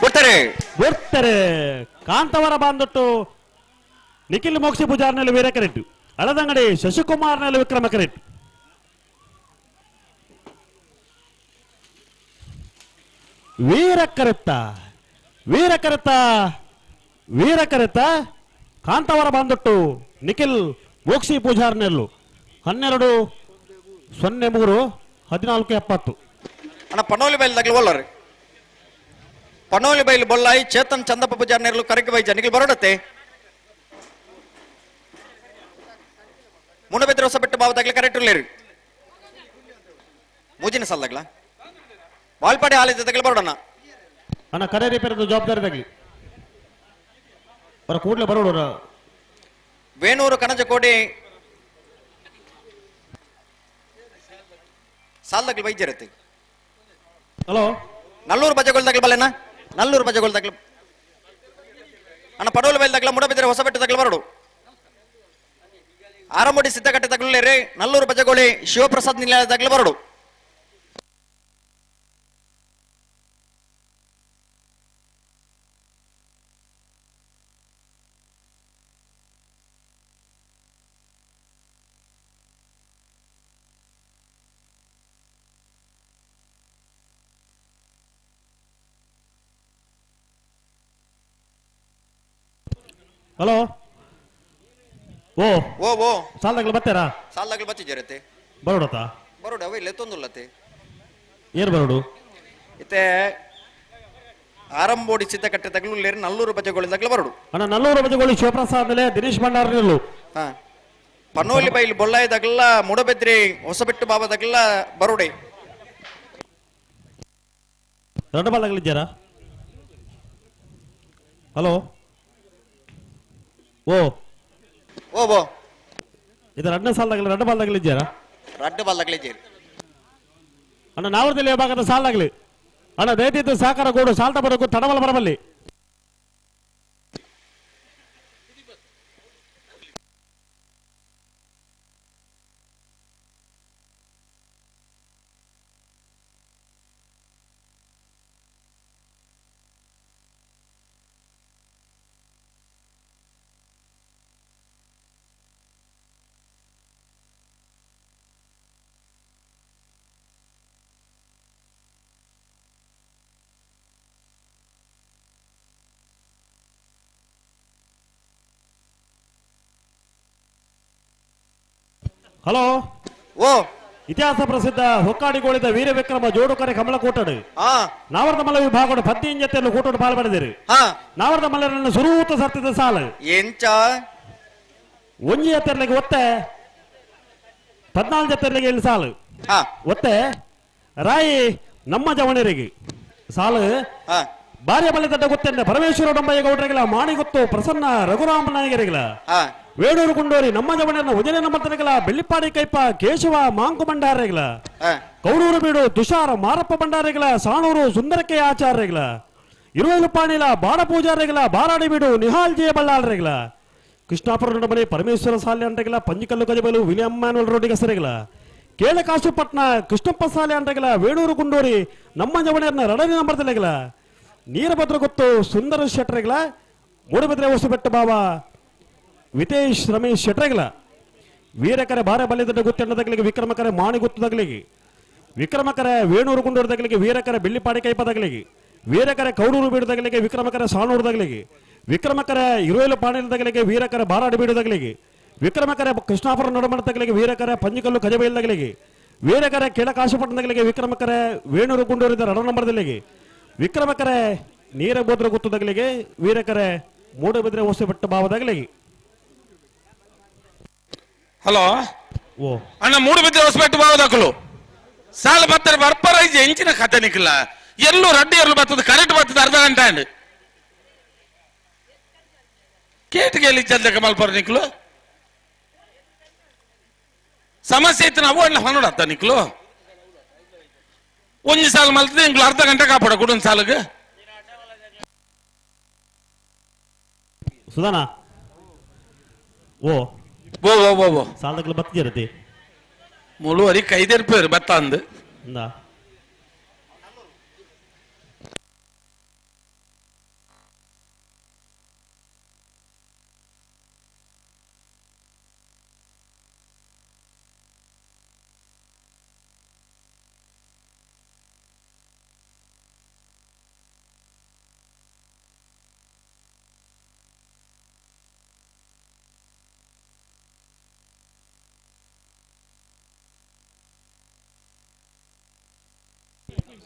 ಬರ್ತಾರೆ ಬರ್ತಾರೆ ಕಾಂತವರ ಬಾಂದೊಟ್ಟು ನಿಖಿಲ್ ಮೋಕ್ಷಿ ಪೂಜಾರ್ನಲ್ಲಿ ವೀರ ಕರೆಕ್ಟ್ ಅಳದಂಗಡಿ ಶಶಿಕುಮಾರ್ನಲ್ಲಿ ವಿಕ್ರಮ ಕರೆಕ್ಟ್. ವೀರ ಕರೆತ್ತ ವೀರ ಕರೆತ್ತ ವೀರ ಕರೆತ್ತ ಕಾಂತವರ ಬಾಂದೊಟ್ಟು ನಿಖಿಲ್ ಮೋಕ್ಷಿ ಪೂಜಾರ್ನೆಲ್ಲು 12:03 14:70. ಅಣ್ಣ ಪನೋಲಿ ಬೈಲ್ ತಗಲು ಒಲ್ಲರಿ ಪನೋಲಿ ಬೈಲ್ ಬೊಲ್ಲಾಯಿ ಚೇತನ್ ಚಂದಪ್ಪ ಪೂಜಾರ್ನೆರ್ಲು ಕರಗಿ ಬೈಜ ನಿಖಿಲ್ ಬರೋಡತ್ತೆ ಮುನಬೆದ್ರ ಹೊಸಬೆಟ್ಟು ಬಾವು ತಗಲಿ ಕರೆಕ್ಟ್ ಇರ್ಲೇರಿ ಮೂಜಿನ ಸಲ್ದಾಗ್ಲ ವಾಲ್ಪಾಡಿ ಹಾಲಿದ್ದ ತಗಲಿ ಬರೋಡಣ್ಣ. ಅಣ್ಣ ಕರೆ ರಿಪೇರಿದ ಜವಾಬ್ದಾರಿ ತಗಲಿ ಬರ ಕೂಡಲೇ ಬರೋಡ. ವೇಣೂರು ಕಣಜಕೋಡಿ ಸಾಲ್ದಾಗ್ಲಿ ಬೈಜಿರತ್ತೆ. ಹಲೋ ನಲ್ಲೂರು ಬಜಗೋಲ್ ತಗಲಿ ಬಲ್ಲೆಣ್ಣ ನಲ್ಲೂರು ಬಜಗೋಲ್ ತಗಲಿ ಅಣ್ಣ ಪಡೋಲು ಬೈಲ್ ತಗಲ ಮುಡಬಿದ್ರೆ ಹೊಸಬೆಟ್ಟು ತಗಲಿ ಬರೋಡು ಆರಂಬೋಡಿ ಸಿದ್ದಕಟ್ಟೆ ತಗಲೇ ನಲ್ಲೂರು ಬಜಗೋಳಿ ಶಿವಪ್ರಸಾದ್ ನಿಲಯ ತಗಲಿ ಬರೋಡು. ಹಲೋ ಓ ಓ ಓ ಸಾಲದಾಗಲು ಬರ್ತಾರಾ ಸಾಲದಾಗಲು ಬತ್ತಿದ್ದೀರತ್ತೆ ಬರೋಡತ್ತಾ ಬರೋಡು ಅವ ಇಲ್ಲ ತೊಂದುಲ್ಲತ್ತೆ ಏನು ಬರೋಡು ಇತ್ತೆ ಆರಂಬೋಡಿ ಸಿದ್ದಕಟ್ಟೆ ತಗಲು ನಲ್ಲೂರು ಬಜಗೋಳಿ ತಗಲು ಬರೋಡು. ಅಣ್ಣ ನಲ್ಲೂರು ಬಜಗೋಳಿ ಶಿವಪ್ರಸಾದ್ ಮೇಲೆ ದಿನೇಶ್ ಭಂಡಾರ್ ನಿಲ್ಲು. ಹಾ ಪನೋಲಿ ಬೈಲ್ ಬೊಲ್ಲಾಯಿ ತಗಲ ಮುಡಬೆದ್ರಿ ಹೊಸಬೆಟ್ಟು ಬಾಬಾ ತಗಲ ಬರೋಡೆ ಎರಡು ಬಾಲಗಳಿದ್ದೀರಾ? ಹಲೋ ಓ ಓ ಬೋ ಇದು ಎರಡನೇ ಸಾಲದಾಗಲಿ ಎರಡು ಬಾಲ್ದಾಗಲಿ ಇದ್ದೀರಾ? ರಡ್ಡು ಬಾಲ್ದಾಗಲಿ ಇದ್ದೀರಿ ಅಣ್ಣ ನಾವರದಲ್ಲಿ ಭಾಗದ ಸಾಲದಾಗಲಿ ಅಣ್ಣ ದಯತಿದ್ದು ಸಹಕಾರ ಗೋಡು ಸಾಲ್ಟ ಬರಕು ತಡವಲ ಬರಬಲ್ಲಿ. ಹಲೋ ಓ ಇತಿಹಾಸ ಪ್ರಸಿದ್ಧ ಹೊಕ್ಕಾಡಿಗೋಳಿದ ವೀರವಿಕ್ರಮ ಜೋಡುಕರೆ ಕಮಲಕೂಟಡು ನಾವರ್ದ ಮಲ್ಲ ವಿಭಾಗದ ಪತ್ನಿ ಜೊತೆಯನ್ನು ಕೂಟಡು ಪಾಲ್ಪಡೆದಿರು. ನಾವರ್ದ ಮಲ್ಲರನ್ನು ಸುರೂತ ಸರ್ತಿದ ಸಾಲು ಎಂಚ ಒಂಜಿ ಜೊತೆಗೆ ಒತ್ತೆ 14 ಜೊತೆಗೆ ಇಲ್ಲಿ ಸಾಲು ಒತ್ತೆ ರಾಯಿ ನಮ್ಮ ಜವಣರಿಗೆ ಸಾಲು ಭಾರ್ಯ ಬಲಿ ದಡ್ಡ ಗೊತ್ತೇನೆ ಪರಮೇಶ್ವರ ಡೊಂಬಯ್ಯ ಗೌಡರಿಗಿಲ್ಲ ಮಾಣಿಗೊತ್ತು ಪ್ರಸನ್ನ ರಘುರಾಮ ನಾಯಕರಿಗಿಲ್ಲ ವೇಣೂರು ಕುಂಡೋರಿ ನಮ್ಮ ಜವಣನ ಉಜನೆ ನಂಬರ್ತರಿಗಿಲ್ಲ ಬೆಳ್ಳಿಪಾಡಿ ಕೈಪ ಕೇಶವ ಮಾಂಕು ಭಂಡಾರಿಗಿಲ್ಲ ಕೌಡೂರು ಬೀಡು ತುಷಾರ ಮಾರಪ್ಪ ಭಂಡಾರಿಗಿಲ್ಲ ಸಾಣೂರು ಸುಂದರಕ್ಕೆ ಆಚಾರ್ಯರಿಗಿಲ್ಲ ಇರುವೈಲುಪಾಣಿಲ ಬಾಡ ಪೂಜಾರಿಗಿಲ್ಲ ಬಾರಾಡಿ ಬೀಡು ನಿಹಾಲ್ ಜಯ ಬಳ್ಳಾಳರಿಗಿಲ್ಲ ಕೃಷ್ಣಾಪುರ ನಡಮನೆ ಪರಮೇಶ್ವರ ಸಾಲೆ ಅಂಟಗಿಲ್ಲ ಪಂಜಿಕಲ್ಲು ಗಜಬಲು ವಿಲಿಯಂ ಮ್ಯಾನುವಲ್ ರೋಡಿಗೆ ಸರಿಗಿಲ್ಲ ಕೇಳಕಾಶುಪಟ್ನ ಕೃಷ್ಣಪ್ಪ ಸಾಲೆ ಅಂಟಗಿಲ್ಲ ವೇಣೂರು ಕುಂಡೋರಿ ನಮ್ಮ ಜವಣನ ರಡನೆ ನಂಬರ್ತಲಿಗಿಲ್ಲ ನೀರಭದ್ರ ಗೊತ್ತು ಸುಂದರ ಶೆಟ್ಟರಿಗಿಲ್ಲ ಮೂಡಬಿದ್ರೆ ಹೊಸಬೆಟ್ಟ ಬಾಬಾ ವಿತೇಶ್ ರಮೇಶ್ ಶೆಟ್ಟರಿಗಿಲ್ಲ ವೀರಕರೆ ಬಾರೆ ಬಲಿದಡ್ಡ ಗುತ್ತೆಣ್ಣದಗಲಿಗೆ ವಿಕ್ರಮಕರೆ ಮಾಣಿ ಗುತ್ತದಗಲಿಗೆ ವಿಕ್ರಮಕರೆ ವೇಣೂರು ಗುಂಡೂರು ತಗಲಿಗೆ ವೀರಕರೆ ಬೆಳ್ಳಿಪಾಡಿ ಕೈಪದಗಲಿಗೆ ವೀರಕರೆ ಕೌಡೂರು ಬೀಡುದಗಲಿಗೆ ವಿಕ್ರಮಕರೆ ಸಾಣೂರು ತಗಲಿಗೆ ವಿಕ್ರಮಕರೆ ಇರುವೇಲು ಪಾಣಿಲದಗಲಿಗೆ ವೀರಕರೆ ಬಾರಾಡಿ ಬೀಡುದಗಲಿಗೆ ವಿಕ್ರಮಕರೆ ಕೃಷ್ಣಾಪುರ ನಡುಮಣ ತಗಲಿಗೆ ವೀರಕರೆ ಪಂಜಿಕಲ್ಲು ಕಜಬೈಲ್ದಗಲಿಗೆ ವೀರಕರೆ ಕೆಳಕಾಶಪಟ್ಟಣದಗಲಿಗೆ ವಿಕ್ರಮಕರೆ ವೇಣೂರು ಗುಂಡೂರಿದ ರಡ ನಂಬರ್ದಲ್ಲಿಗೆ ವಿಕ್ರಮಕರೆ ನೀರಬೋದ್ರ ಗುತ್ತದಗಲಿಗೆ ವೀರಕರೆ ಮೂಡಬಿದ್ರೆ ಹೊಸಬೆಟ್ಟ ಭಾವದಗಲಿಗೆ. ಹಲೋ ಓ ಅಣ್ಣ ಮೂಡುಬಿದ್ರೆ ಹೊಸಬೆಟ್ಟ ಭಾವದಕಲು ಸಾಲ ಬತ್ತರ ಬರ್ಪರ ಎಂಚಿನ ಕತೆ ನಿಕ್ಲ ಎಲ್ಲೂ ರಡ್ಡಿ ಎಲ್ಲೂ ಬರ್ತದೆ ಕರೆಂಟ್ ಬರ್ತದೆ ಅರ್ಧ ಗಂಟೆ ಅಂಡ್ ಕೇಟಿಗೆ ಎಲ್ಲಿ ಚಂದಕ ಮಲ್ಪರ ನಿಕ್ಲು ಸಮಸ್ಯೆ ಇತ್ತು ನಾವು ಅಣ್ಣ ಹೊನ್ನಡತ್ತ ನಿಕ್ಲು ಒಂಜಿ ಸಾಲ ಮಲ್ತದೆ ಇಂಗ್ಲು ಅರ್ಧ ಗಂಟೆ ಕಾಪಾಡ ಕುಡೊಂದು ಸಾಲಗೆ. ಸುಧಾನ ಓ ಓ ಓ ಓ ಓ ಸಾಲದಕ್ಲ ಬತ್ತಿರತಿ ಮುಳುವರಿ ಕೈದೆರ್ಪೇರು ಬತ್ತ ಅಂದು ಇಂದ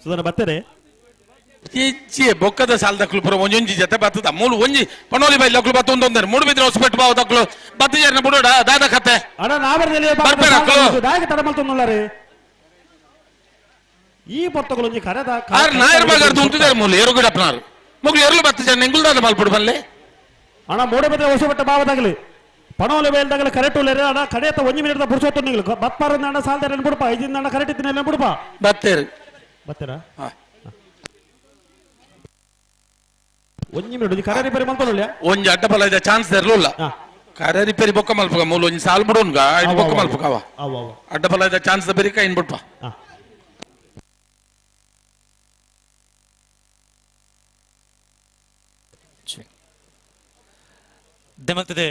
ಸುಧಾನ ಬತ್ತಾರೆ ಇಜ್ಜಿ ಬೊಕ್ಕದ ಸಾಲದಕ್ಲು ಪುರ ಒಂಜೊಂಜಿ ಜೊತೆ ಬರ್ತದ ಮೂಲು ಒಂಜಿ ಪಣೋಲಿ ಬೈ ಲಕ್ಲು ಬತ್ತ ಒಂದೊಂದರೆ ಮೂಡು ಬಿದ್ರೆ ಹೊಸಪೆಟ್ಟು ಬಾವ ತಕ್ಲು ಬತ್ತ ಜನ ಬಿಡೋಡ ದಾದ ಕತೆ ಅಣ್ಣ ನಾವರ್ದಲ್ಲಿ ಬರ್ಬೇಡ ಅಕ್ಲು. ದಾಯಕ ತಡಮಲ್ತೊಂದುಲ್ಲಾರೆ ಈ ಪೊರ್ತಗಳು ಒಂಜಿ ಕರೆದ ಆರ್ ನಾಯರ್ ಬಗಾರ್ದು ಉಂಟಿದ್ದಾರೆ ಮೂಲು ಏರು ಗಿಡಪ್ಪನಾರು ಮುಗ್ಲು ಎರ್ಲು ಬತ್ತ ಜನ ಎಂಗುಲ್ದಾದ ಮಲ್ಪುಡು ಬಲ್ಲೆ ಅಣ್ಣ ಮೂಡಬಿದ್ರೆ ಹೊಸಬೆಟ್ಟ ಭಾವದಾಗಲಿ ಪಣೋಲಿ ಬೈಲ್ದಾಗಲಿ ಕರೆಕ್ಟ್ ಉಲ್ಲೇರಿ ಅಣ್ಣ ಕಡೆಯತ್ತ ಒಂಜಿ ಮಿನಿಟ್ ಪುರುಷೋತ್ತ ನೀವು ಬತ್ಪಾರ ಅಣ್ಣ ಸಾಲ್ದಾರ ಬಿಡಪ್ಪ ಐದಿಂದ ಅಣ್ಣ ಕರೆಕ್ಟ್ ಇದ್ದೀನಿ ಬಿಡಪ್ಪ ಬತ್ತೇರು ಬತ್ತೀರಾ ಒಂಜಿ ಮಿನಿಟ್ ಒಂಜಿ ಕರೆ ರಿಪೇರಿ ಮಲ್ತೊಲ್ಲ ಒಂಜಿ ಅಡ್ಡ ಬಲ ಇದೆ ಚಾನ್ಸ್ ಇರಲಿಲ್ಲ ಕರೆ ರಿಪೇರಿ ಬೊಕ್ಕ ಮಲ್ಪಕ ಮೂಲು ಒಂಜಿ ಸಾಲ್ ಬಿಡೋನ್ಗ ಐದು ಬೊಕ್ಕ ಮಲ್ಪಕ ಅವ ಅವ ಅವ ಅಡ್ಡ ಬಲ ಇದೆ ಚಾನ್ಸ್ ಬೆರಿಕ ಇನ್ ಬಿಡ್ಪ. ದಮತದೆ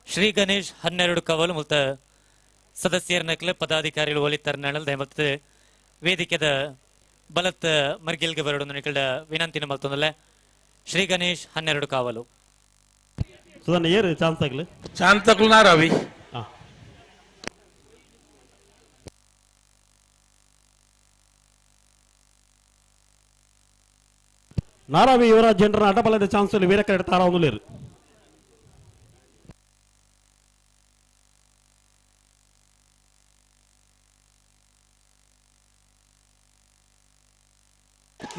ಶ್ರೀ ಗಣೇಶ್ 12 ಕವಲು ಮುಲ್ತ ಸದಸ್ಯರ ನಕಲ ಪದಾಧಿಕಾರಿಗಳು ಒಲಿತರ್ನಾಳಲ್ ದಯಮಲ್ತದೆ ವೇದಿಕೆದ ಬಲತ್ ಮರ್ಗಿಲ್ಗೆ ಬರಡು ನಿಕಲ್ಡ ವಿನಂತಿನ ಮಲ್ತೊಂದಲ್ಲ ಶ್ರೀ ಗಣೇಶ್ 12 ಕಾವಲು. ಸುಧಾನ ಏರು ಚಾನ್ಸ್ ಆಗಲಿ ಚಾನ್ಸ್ ತಕ್ಲು ನಾ ರವಿ ನಾರಾವಿ ಯುವರಾಜ್ ಜನರ ಅಡ್ಡಬಲದ ಚಾನ್ಸ್ ವೀರಕರೆ ತಾರ ಒಂದುಲೇರು.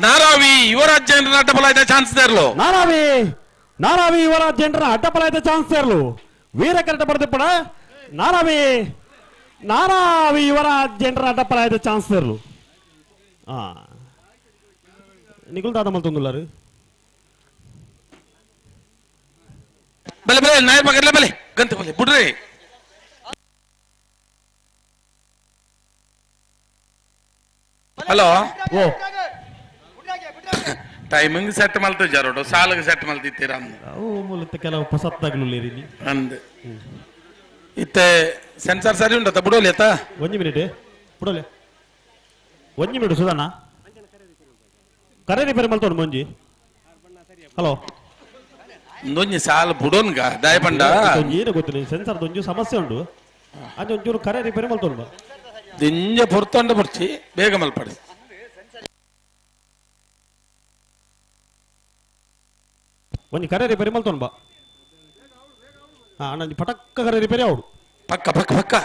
ನಾರಾವಿ ಯುವರಾಜ್ ಜನರ ಅಡ್ಡಬಲ ಚಾನ್ಸ್ ಇರಲು ನಾರಾವಿ ನಾರಾವಿ ಯುವರಾಜ್ ಜನರ ಅಡ್ಡಬಲ ಚಾನ್ಸ್ ಇರಲು ವೀರಕರಟ ಬರೆದಿಪ್ಪಡ ನಾರಾವಿ ನಾರಾವಿ ಯುವರಾಜ್ ಜನರ ಅಡ್ಡಬಲ ಚಾನ್ಸ್ ಇರಲು. ನಿಕುಲ್ ದಾದ ಮಲ್ತೊಂದುಲ್ಲಾರು ಬಲೆ ಬಲೆ ನಾಯರ್ ಪಗರ್ಲೆ ಬಲೆ ಗಂತ ಬಲೆ ಬುಡ್ರಿ ಹಲೋ ಓ ಟೈಮಿಂಗ್ ಸೆಟ್ ಮಲ್ತು ಜರೋಡು ಸಾಲಿಗೆ ಸೆಟ್ ಮಲ್ತಿತ್ತೀರ ಅವು ಮೂಲತ ಕೆಲವು ಪಸತ್ತಾಗ್ಲು ಅಂದ್ ಇತ್ತೆ ಸೆನ್ಸಾರ್ ಸರಿ ಉಂಟತ್ತ ಬುಡೋಲಿ ಅತ್ತ ಒಂಜಿ ಮಿನಿಟ್ ಬುಡೋಲೆ ಒಂಜಿ ಮಿನಿಟ್ ಸುಧಾನ ಕರೆ ರಿಪೇರಿ ಮಲ್ತೋಡು ಮಂಜಿ ಹಲೋ ಒಂಜಿ ಸಾಲ ಬುಡೋನ್ಗ ದಾಯಪಂಡ ಏನು ಗೊತ್ತಿಲ್ಲ ಸೆನ್ಸಾರ್ ಒಂಜು ಸಮಸ್ಯೆ ಉಂಟು ಅಂಚ ಒಂಚೂರು ಕರೆ ರಿಪೇರಿ ಮಲ್ತೋಡು ದಿಂಜ ಪೊರ್ತೊಂಡ ಬುಡ್ಚಿ ಬೇಗ ಮಲ್ಪಡಿ ಒಂಜಿ ಕರೆ ರಿಪೇರಿ ಮಲ್ತೋನು ಬಾ ಹಾ ಅಣ್ಣ ಪಟಕ್ಕ ಕರೆ ರಿಪೇರಿ ಅವಡು ಪಕ್ಕ ಪಕ್ಕ ಪಕ್ಕ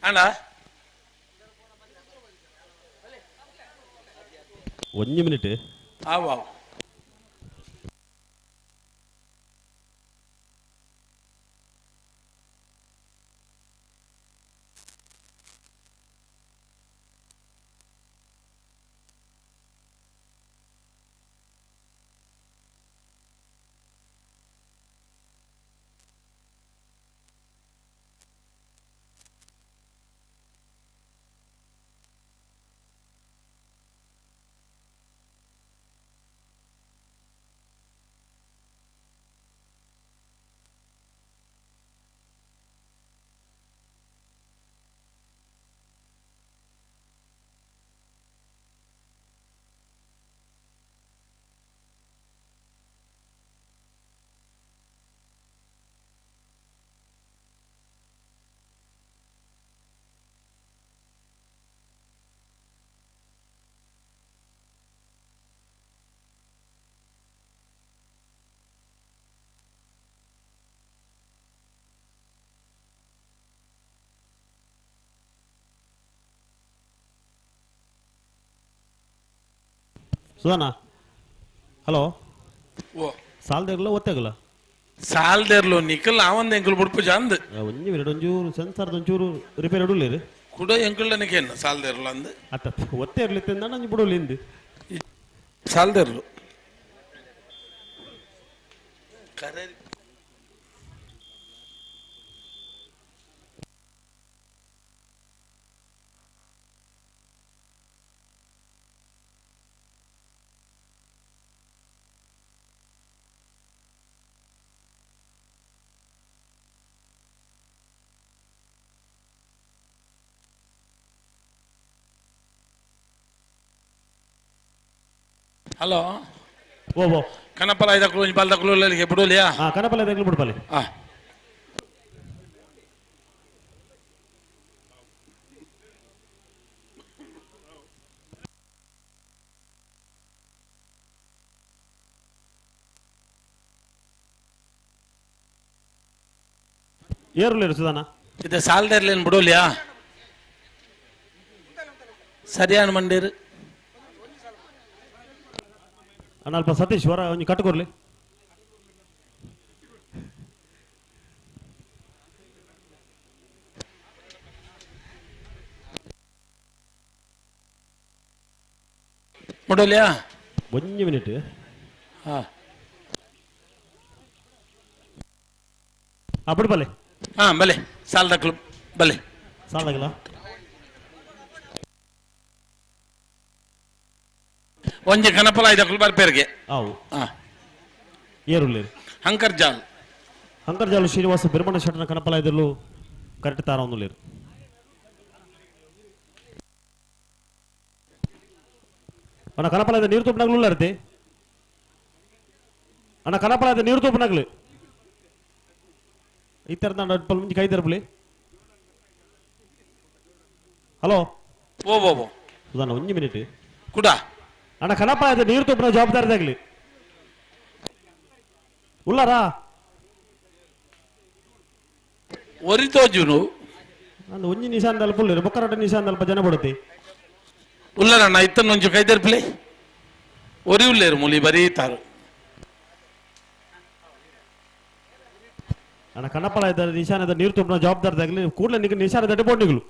ಅಣ್ಣ ಒಂಜಿ ಮಿನಿಟ್ ಆವ್ ಆವ್ ಸುಧಾನ ಹಲೋ ಓ ಸಾಲ್ದೇರ್ಲ ಒತ್ತಾಗಲ್ಲ ಸಾಲ್ದೇರ್ಲು ನಿಖಲ್ ಆವಂದ ಎಂಕುಲು ಬುಡ್ಪು ಜಾಂದ್ ಒಂಜಿ ಮಿನಿಟ್ ಒಂಚೂರು ಸೆನ್ಸಾರ್ದ ಒಂಚೂರು ರಿಪೇರಿ ಇಡಲಿರಿ ಕುಡ ಎಂಕುಲ್ ನನಗೇನು ಸಾಲ್ದೇರ್ಲು ಅಂದ್ ಅತ್ತ ಒತ್ತೆ ಇರ್ಲಿತ್ತೆ ಅಂದ ಬಿಡೋಲಿ ಇಂದು ಸಾಲ್ದೇರ್ಲು ಕರೆ ಹಲೋ ಓ ಓ ಕನಪಲ ಐದಕ್ಲು ಒಂಜಿ ಬಾಲ್ದಕ್ಲು ಬಿಡೋಲಿಯಾ ಹಾ ಕನಪಲ ಐದಕ್ಲು ಬಿಡ್ಬಾಲಿ ಹಾ ಏರುಲೇರು ಸುಧಾನ ಇದು ಸಾಲದರ್ಲೇನು ಬಿಡೋಲ್ಯಾ ಸರಿಯಾನ ಮಂಡೇರು ಅಣ್ಣ ಅಲ್ಪ ಸತೀಶ್ ವರ ಒಂಜಿ ಕಟ್ಟುಕೊರ್ಲಿ ಬಿಡೋಲ್ಯಾ ಒಂಜಿ ಮಿನಿಟ್ ಹಾ ಅప్పుడు ಬಲೆ ಹಾ ಬಲೆ ಸಾಲದಕ್ಲು ಬಲೆ ಸಾಲದಾಗಲ ಒಂಜಿ ಕನಪಲ ಐದಕ್ಲು ಬರ್ಪೇರ್ಗೆ ಅವು ಹಾ ಏರುಲೇರು ಹಂಕರ್ ಜಾಲ್ ಹಂಕರ್ ಜಾಲು ಶ್ರೀನಿವಾಸ ಬಿರ್ಮಣ ಶೆಟ್ಟನ ಕನಪಲ ಐದಲ್ಲೂ ಕರೆಕ್ಟ್ ತಾರ ಒಂದು ಲೇರು ಅಣ್ಣ ಕನಪಲ ಐದ ನೀರು ತುಪ್ಪನಾಗ್ಲು ಉಳ್ಳಾರತಿ ಅಣ್ಣ ಕನಪಲ ಐದ ನೀರು ತುಪ್ಪನಾಗ್ಲು ಈ ಥರದ ಮುಂಚೆ ಕೈ ತೆರಪಲಿ ಹಲೋ ಓ ಓ ಓ ಸುಧಾನ ಒಂಜಿ ಮಿನಿಟ್ ಕುಡ ಅಣ್ಣ ಕನಪಲ ಐದ ನೀರು ತುಪ್ಪನ ಜವಾಬ್ದಾರಿದಾಗ್ಲಿ ಉಳ್ಳಾರಾ ಒರಿತೋಜುನು ನಾನು ಒಂಜಿ ನಿಶಾನ್ ದಲ್ಪ ಉಳ್ಳೇರು ಬೊಕ್ಕರಟ ನಿಶಾನ್ ದಲ್ಪ ಜನ ಬಡುತ್ತಿ ಉಲ್ಲರಣ್ಣ ಇತ್ತನ್ನೊಂಚು ಕೈ ತೆರಪಲಿ ಒರಿ ಉಲ್ಲೇರು ಮುಲಿ ಬರೀ ತಾರು ಅಣ್ಣ ಕಣ್ಣಪ್ಪಲ ಇದ್ದಾರೆ ನಿಶಾನದ ನೀರು ತುಂಬ ಜವಾಬ್ದಾರಿದಾಗಲಿ ಕೂಡಲೇ ನಿಮಗೆ ನಿಶಾನ ದಡ್ಡ ಬೋರ್ಡಿಗಳು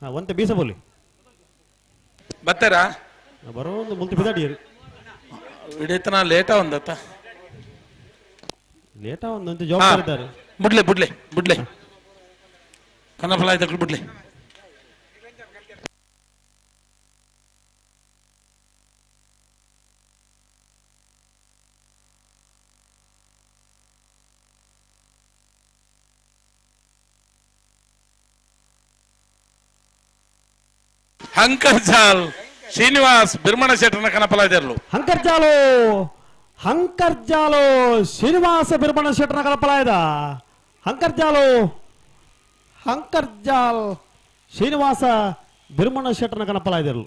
ಹಾ ಒಂತೆ ಬೀಸ ಬೋಲಿ ಬರ್ತಾರಾ ಬರೋ ಒಂದು ಮುಲ್ತಿ ಬಿದಾಡಿ ಇಡೀತನ ಲೇಟ ಒಂದತ್ತ ಲೇಟ ಒಂದಂತೆ ಜವಾಬ್ದಾರಿ ಇದ್ದಾರೆ ಬುಡ್ಲೆ ಬುಡ್ಲೆ ಬುಡ್ಲೆ ಕನ್ನಫಲ ಆಯ್ತು ಬುಡ್ಲೆ ಹಂಕರ್ಜಾಲ್ ಶ್ರೀನಿವಾಸ್ ಬಿರ್ಮಣ ಶೆಟ್ಟನ ಕನಪಲ ಇದ್ದರು ಹಂಕರ್ಜಾಲು ಹಂಕರ್ಜಾಲು ಶ್ರೀನಿವಾಸ ಬಿರ್ಮಣ ಶೆಟ್ಟನ ಕನಪಲಾಯದ ಹಂಕರ್ಜಾಲು ಹಂಕರ್ಜಾಲ್ ಶ್ರೀನಿವಾಸ ಬಿರ್ಮಣ ಶೆಟ್ಟನ ಕನಪಲಾಯದರು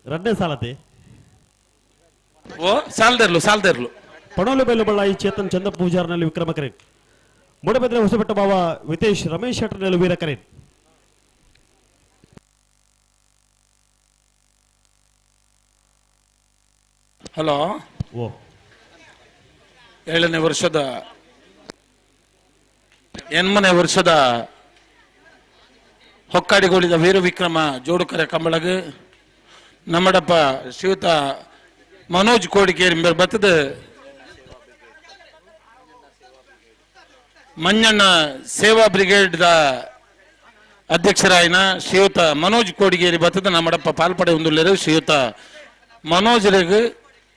ರಡ್ಡೆ ಸಾಲತೆ ಓ ಸಾಲ್ದರ್ಲು ಸಾಲ್ದರ್ಲು ಪಣೋಲು ಬೈಲು ಬಳ್ಳಾಯಿ ಚೇತನ್ ಚಂದ ಪೂಜಾರ್ನಲ್ಲಿ ವಿಕ್ರಮ ಕರೇನ್ ಮೂಡಬೆದ್ರೆ ಹೊಸಬೆಟ್ಟ ಬಾವ ವಿತೇಶ್ ರಮೇಶ್ ಶೆಟ್ಟರ್ನಲ್ಲಿ ವೀರ ಕರೇನ್ ಹಲೋ ಓ ಏಳನೇ ವರ್ಷದ ಎನ್ಮನೇ ವರ್ಷದ ಹೊಕ್ಕಾಡಿಗೋಳಿದ ವೀರ ವಿಕ್ರಮ ಜೋಡುಕರೆ ಕಂಬಳಗ್ ನಮ್ಮಡಪ್ಪ ಶ್ರೀಯುತ ಮನೋಜ್ ಕೋಡಿಕೇರಿ ಬತ್ತದ ಮಂಜಣ್ಣ ಸೇವಾ ಬ್ರಿಗೇಡ್ದ ಅಧ್ಯಕ್ಷರಾಯಿನ ಶ್ರೀಯುತ ಮನೋಜ್ ಕೋಡಿಗೇರಿ ಬತ್ತದ ನಮ್ಮಡಪ್ಪ ಪಾಲ್ಪಡೆ ಹೊಂದುಳ್ಳರು ಶ್ರೀಯುತ ಮನೋಜರಿಗೆ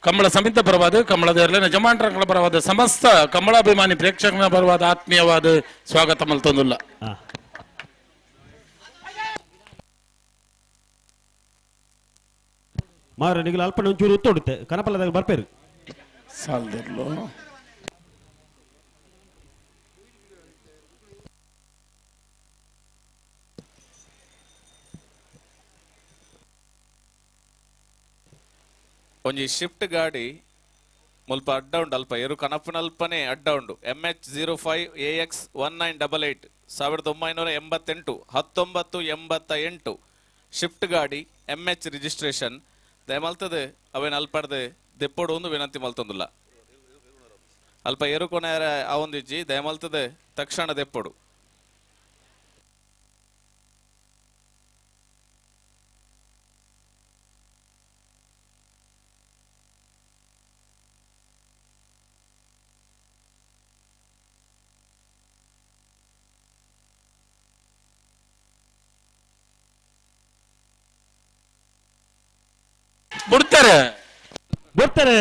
ಕಮಲ ಸಮಿತ ಪರವಾದ ಕಮಲದ ಜಮಾಂಟ್ರಗಳ ಪರವಾದ ಸಮಸ್ತ ಕಮಲಾಭಿಮಾನಿ ಪ್ರೇಕ್ಷಕನ ಪರವಾದ ಆತ್ಮೀಯವಾದ ಸ್ವಾಗತ ಮಲ್ತೊಂದುಲ್ಲ. ಮಾರ ನಿಗಲ ಅಲ್ಪ ಒಂಚೂರು ಉತ್ತೋಡುತ್ತೆ ಕನಪಲ್ಲದಾಗ ಬರ್ಪೇರು ಸಾಲದಿರ್ಲು ಒಂಜಿ ಶಿಫ್ಟ್ ಗಾಡಿ ಮುಲ್ಪ ಅಡ್ಡ ಉಂಡು ಅಲ್ಪ ಏರು ಕನಪನಲ್ಪನೆ ಅಡ್ಡ ಉಂಡು MH 05 AX 1988 1988 1988 shift ಗಾಡಿ ಎಂ ಎಚ್ ರಿಜಿಸ್ಟ್ರೇಷನ್ ದಯಮಲ್ತದೆ ಅವೇನು ಅಲ್ಪಡ್ದೆ ದೆಪ್ಪೋಡು ಒಂದು ವಿನಂತಿ ಮಲ್ತೊಂದುಲ್ಲ ಅಲ್ಪ ಏರು ಕೊನೆ ಆವೊಂದಿಜ್ಜಿ ದಯಮಲ್ತದೆ ತಕ್ಷಣ ದೆಪ್ಪೋಡು. ಬಿಡ್ತಾರೆ ಬಿಡ್ತಾರೆ.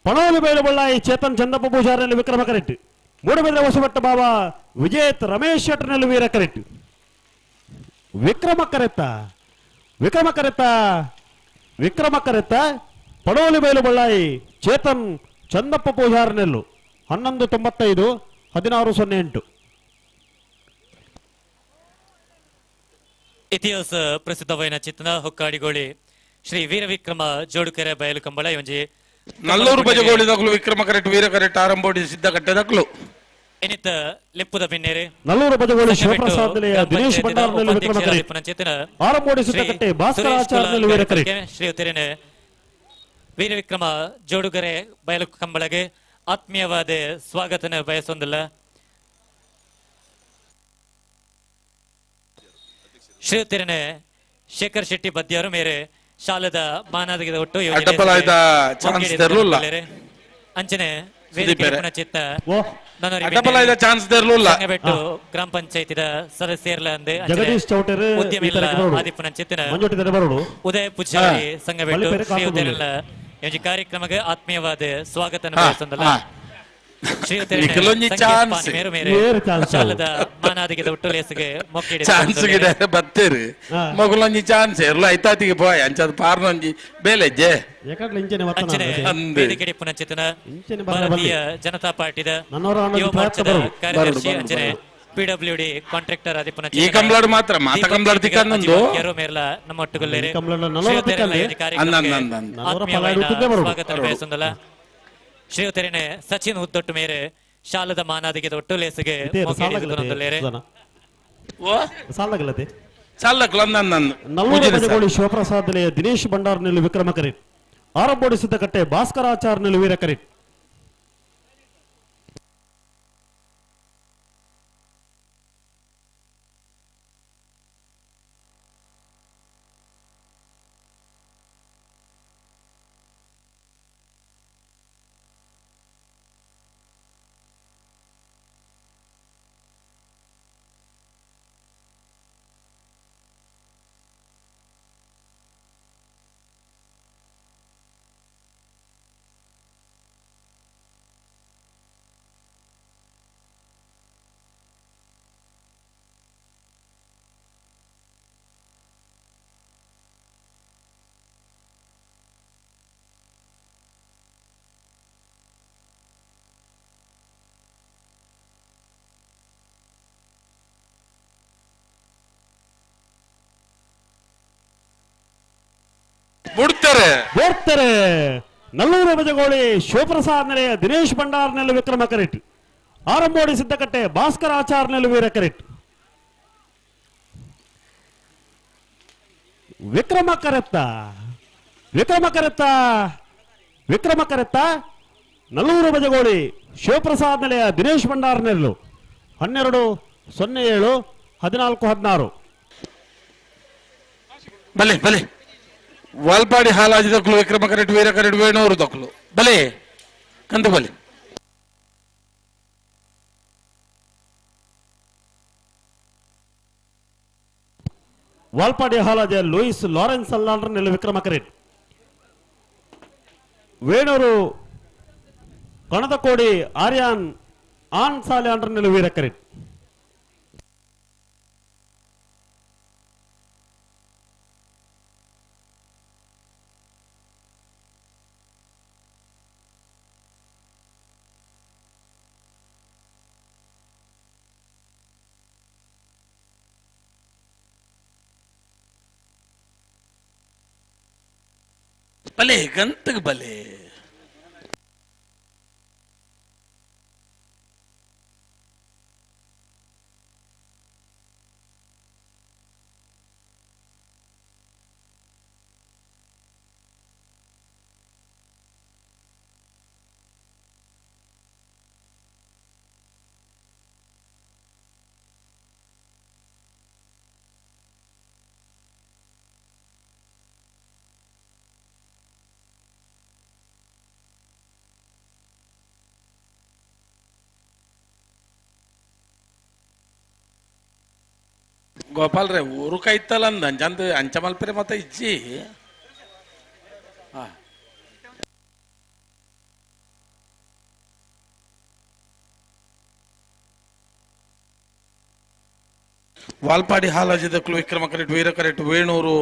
ಪಣೋಲಿ ಬೈಲು ಬಳ್ಳಾಯಿ ಚೇತನ್ ಚಂದಪ್ಪ ಪೂಜಾರಿನಲ್ಲಿ ವಿಕ್ರಮ ಕರೆಕ್ಟ್. ಮೂಡಬಿದ್ರೆ ಹೊಸಬಟ್ಟ ಬಾಬಾ ವಿಜೇತ್ ರಮೇಶ್ ಶೆಟ್ಟರ್ನಲ್ಲಿ ವೀರ ಕರೆಕ್ಟ್. ವಿಕ್ರಮ ಕರೆತ್ತ ವಿಕ್ರಮ ಕರೆತ್ತ ವಿಕ್ರಮ ಕರೆತ್ತ ಪಣೋಲಿ ಬೈಲು ಬಳ್ಳಾಯಿ ಚೇತನ್ ಚಂದಪ್ಪ ಪೂಜಾರಿನೆಲ್ಲು 11.95 16.08. ಇತಿಹಾಸ ಪ್ರಸಿದ್ಧವಾದ ಚಿತ್ನ ಹೊಕ್ಕಾಡಿಗೋಳಿ ಶ್ರೀ ವೀರವಿಕ್ರಮ ಜೋಡುಕೆರೆ ಬಯಲು ಕಂಬಳ ಒಂಜಿ ನಲ್ಲೂರು ಬಜಗೋಳಿ ದಕ್ಲು ವಿಕ್ರಮ ಕರೆಕ್ಟ್ ವೀರ ಕರೆಕ್ಟ್ ಆರಂಭೋಡಿ ಸಿದ್ಧ ಕಟ್ಟೆ ದಕ್ಲು ಎನಿತ ಲೆಪ್ಪುದ ಬಿನ್ನೇರೆ ನಲ್ಲೂರು ಬಜಗೋಳಿ ಶಿವಪ್ರಸಾದ್ ದಿನೇಶ್ ಭಂಡಾರನಲ್ಲಿ ವಿಕ್ರಮ ಕರೆಕ್ಟ್. ಆರಂಭೋಡಿ ಸಿದ್ಧಕಟ್ಟೆ ಭಾಸ್ಕರ ಆಚಾರ್ಯನಲ್ಲಿ ವೀರ ಕರೆಕ್ಟ್. ಶ್ರೀ ಉತ್ತರೇನ ವೀರವಿಕ್ರಮ ಜೋಡುಗೆರೆ ಬಯಲು ಕಂಬಳಗೆ ಆತ್ಮೀಯವಾದ ಸ್ವಾಗತನ ಬಯಸೊಂದಿಲ್ಲ. ಶ್ರೀ ಉತ್ತರೇನ ಶೇಖರ್ ಶೆಟ್ಟಿ ಬದ್ದಿಯವರು ಮೇರೆ ಶಾಲೆದ ಮಾನಾದಗಿದ ಒಟ್ಟು ಅಂಚನೆ ಚಿತ್ತ ಗ್ರಾಮ ಪಂಚಾಯತಿದ ಸದಸ್ಯರ್ಲ ಉದ್ಯಮಿಲ್ಲ ಆದಿಪುನಂಚಿತ್ತಿನ ಉದಯ ಪೂಜಾರಿ ಸಂಘ ಶ್ರೀ ಉದಯಲ್ಲ ಕಾರ್ಯಕ್ರಮಕ್ಕೆ ಆತ್ಮೀಯವಾದ ಸ್ವಾಗತ ಬಯಸೊಂದಲ್ಲ. ಶ್ರೀ ಶಾಲದ ಮಾನಾದಿಗೆ ಒಟ್ಟು ಲೇಸಿಗೆ ಮೊಕ್ಕಿಡಿ ಚಾನ್ಸ್ ಗಿಡ ಬತ್ತೀರಿ ಮಗುಲೊಂಜಿ ಚಾನ್ಸ್ ಎರ್ಲ ಐತಾತಿಗೆ ಪೋಯ್ ಅಂಚದ ಪಾರ್ನೊಂಜಿ ಬೇಲೆಜ್ಜೆ ವೇದಿಕೆ ಪುನಶ್ಚೇತನ ಭಾರತೀಯ ಜನತಾ ಪಾರ್ಟಿದ ಯುವ ಮೋರ್ಚಾದ ಕಾರ್ಯದರ್ಶಿ ಅಂಚನೆ ಪಿಡಬ್ಲ್ಯೂಡಿ ಕಾಂಟ್ರಾಕ್ಟರ್ ಆದಿ ಪುನಶ್ಚೇತನ ಈ ಕಂಬ್ಲಾಡ್ ಮಾತ್ರ ಮಾತ ಕಂಬ್ಲಾಡ್ ತಿಕ್ಕಂದು ಮೇರ್ಲ ನಮ್ಮ ಒಟ್ಟುಗೊಲ್ಲೇರಿ ಸ್ವಾಗತ ಬಯಸೊಂದಲ್ಲ. ಶ್ರೀಯುತರೇನೆ ಸಚಿನ್ ಹುದ್ದೊಟ್ಟು ಮೇರೆ ಶಾಲದ ಮಾನಾದಿಗೆ ಒಟ್ಟು ಲೇಸಿಗೆ ಶಿವಪ್ರಸಾದ್ ದಿನೇಶ್ ಭಂಡಾರ್ನಲ್ಲಿ ವಿಕ್ರಮ ಕರೆಕ್ಟ್. ಆರಂಭೋಡಿ ಸಿದ್ಧಕಟ್ಟೆ ಭಾಸ್ಕರಾಚಾರ್ನಲ್ಲಿ ವೀರ ಕರೆಕ್ಟ್. ಬಿಡ್ತಾರೆ ಬಿಡ್ತಾರೆ. ನಲ್ಲೂರು ಬಜಗೋಳಿ ಶಿವಪ್ರಸಾದ್ ನೆಲೆಯ ದಿನೇಶ್ ಭಂಡಾರ್ನಲ್ಲಿ ವಿಕ್ರಮ ಕರೆಕ್ಟ್. ಆರಂಭೋಡಿ ಸಿದ್ಧಕಟ್ಟೆ ಭಾಸ್ಕರ ಆಚಾರ್ನಲ್ಲಿ ವೀರ ಕರೆಕ್ಟ್. ವಿಕ್ರಮ ಕರೆತ್ತ ವಿಕ್ರಮ ಕರೆತ್ತ ವಿಕ್ರಮ ಕರೆತ್ತ ನಲ್ಲೂರು ಬಜಗೋಳಿ ಶಿವಪ್ರಸಾದ್ ನೆಲೆಯ ದಿನೇಶ್ ಭಂಡಾರ್ನೆಲ್ಲು 12.07 14.16. ಬಲೆ ಬಲೆ ವಾಲ್ಪಾಡಿ ಹಾಲಾಜಿ ದಕ್ಲು ವಿಕ್ರಮ ಕರೆಕ್ಟ್ ವೀರ ಕರೆಕ್ಟ್ ವೇಣೂರು ದಕ್ಲು ಬಲೆ ಕಂದು ಬಲೆ. ವಾಲ್ಪಾಡಿ ಹಾಲಾಜ ಲೂಯಿಸ್ ಲಾರೆನ್ಸ್ ಅಲ್ಲಾಂಡ್ರನಲ್ಲಿ ವಿಕ್ರಮ ಕರೆಕ್ಟ್. ವೇಣೂರು ಕಣದಕೋಡಿ ಆರ್ಯಾನ್ ಆನ್ ಸಾಲೆ ವೀರ ಕರೆಕ್ಟ್. ಬಲೆ ಗಂತಗೆ ಬಲೆ. ಗೋಪಾಲ್ ರೇ ಊರು ಕೈತಲ್ಲ ಅಂದ ಅಂಚಂದು ಅಂಚ ಮಲ್ಪರೆ ಮತ್ತೆ ಇಜ್ಜಿ. ವಾಲ್ಪಾಡಿ ಹಾಲಾಜಿದಕ್ಲು ವಿಕ್ರಮ ಕರೆಕ್ಟ್ ವೀರ ಕರೆಕ್ಟ್ ವೇಣೂರು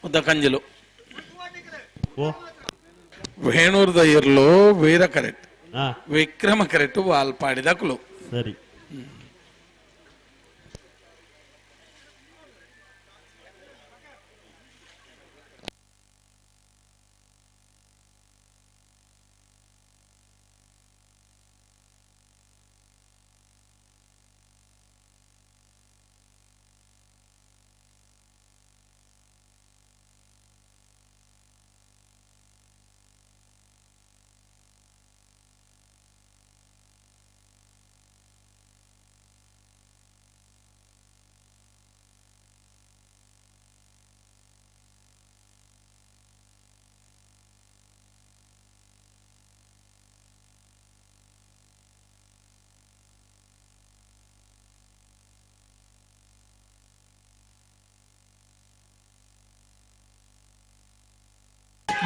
ಉದ್ದ ಕಂಜಲು ವೇಣೂರ್ದ ಇರ್ಲು ವೀರ ಕರೆಕ್ಟ್ ವಿಕ್ರಮ ಕರೆಕ್ಟ್ ವಾಲ್ಪಾಡಿ ದಕ್ಲು. ಸರಿ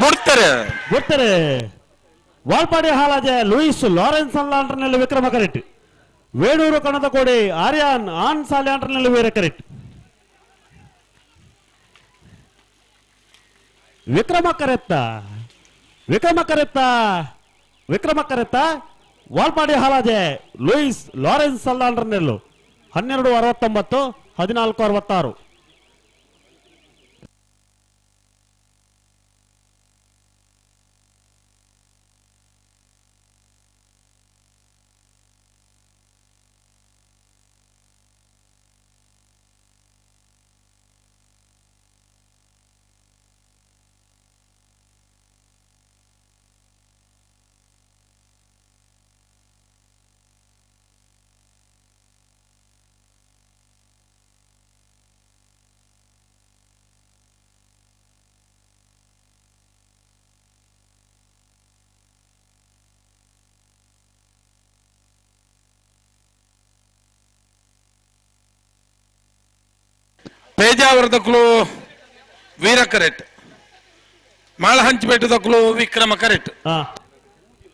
ಬಿಡ್ತಾರೆ ಬಿಡ್ತಾರೆ. ವಾಲ್ಪಾಡಿ ಹಾಲಾಜೆ ಲೂಯಿಸ್ ಲಾರೆನ್ಸ್ ಲಾಂಡ್ರನಲ್ಲಿ ವಿಕ್ರಮ ಕರೆಕ್ಟ್, ವೇಣೂರು ಕಣದಕೋಡಿ ಆರ್ಯಾನ್ ಆನ್ ಸಾಲ್ಯಾಂಡ್ರನಲ್ಲಿ ವೀರ ಕರೆಕ್ಟ್. ವಿಕ್ರಮ ಕರೆತ್ತ ವಿಕ್ರಮ ಕರೆತ್ತ ವಿಕ್ರಮ ಕರೆತ್ತ ವಾಲ್ಪಾಡಿ ಹಾಲಾಜೆ ಲೂಯಿಸ್ ಲಾರೆನ್ಸ್ ಲಾಂಡ್ರನೆಲ್ಲು 12:69 14:66. ಪೇಜಾವರದಕ್ಲು ವೀರ ಕರೆಕ್ಟ್, ಮಾಳ ಹಂಚಿಪೇಟದಕ್ಲು ವಿಕ್ರಮ ಕರೆಕ್ಟ್.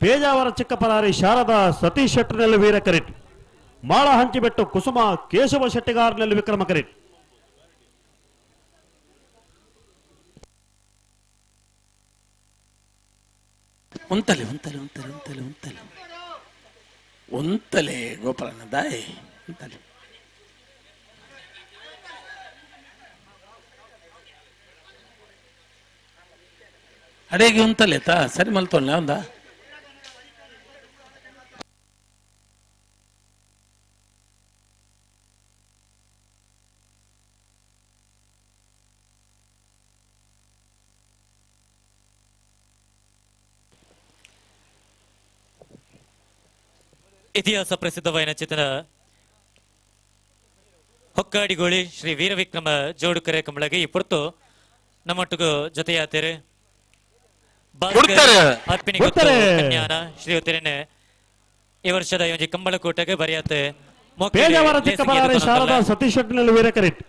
ಪೇಜಾವರ ಚಿಕ್ಕಪರಾರಿ ಶಾರದಾ ಸತೀಶ್ ಶೆಟ್ಟರ್ನಲ್ಲಿ ವೀರ ಕರೆಕ್ಟ್, ಮಾಳ ಹಂಚಿಬೆಟ್ಟು ಕುಸುಮ ಕೇಶವ ಶೆಟ್ಟಿಗಾರ್ನಲ್ಲಿ ವಿಕ್ರಮ ಕರೆಕ್ಟ್. ಉಂತಲೆ ಉಂತಲೆ ಉಂತಲೆ ಉಂತಲೆ ಉಂತಲೆ ಉಂತಲೆ ಗೋಪಾಲಣ್ಣ ದಾಯ್ ಉಂತಲೆ. ಅಡೇಗೆ ಉಂತಲೇತಾ ಸರಿ ಮಲ್ತೊಲ್ಲ ಒಂದ ಇತಿಹಾಸ ಪ್ರಸಿದ್ಧವಾದ ಚಿತ್ರ ಹೊಕ್ಕಾಡಿಗೋಳಿ ಶ್ರೀ ವೀರವಿಕ್ರಮ ಜೋಡುಕರೆ ಕಂಬಳಗೆ ಈ ಪುರ್ತು ನಮ್ಮೊಟ್ಟಿಗೂ ಜೊತೆಯಾತೇರೆ ಕನ್ಯಾನ ಶ್ರೀಯುತರೇನೆ ಈ ವರ್ಷದ ಈ ಒಂಜಿ ಕಂಬಳಕೂಟಗೆ ಬರೆಯತ್ತೆ ಪೇಜಾವರ ಚಿಕ್ಕಪರಾರಿ ಶಾರದಾ ಸತೀಶ್ ಶೆಟ್ಟಿನಲ್ಲಿ ವೀರ ಕರೆಕ್ಟ್,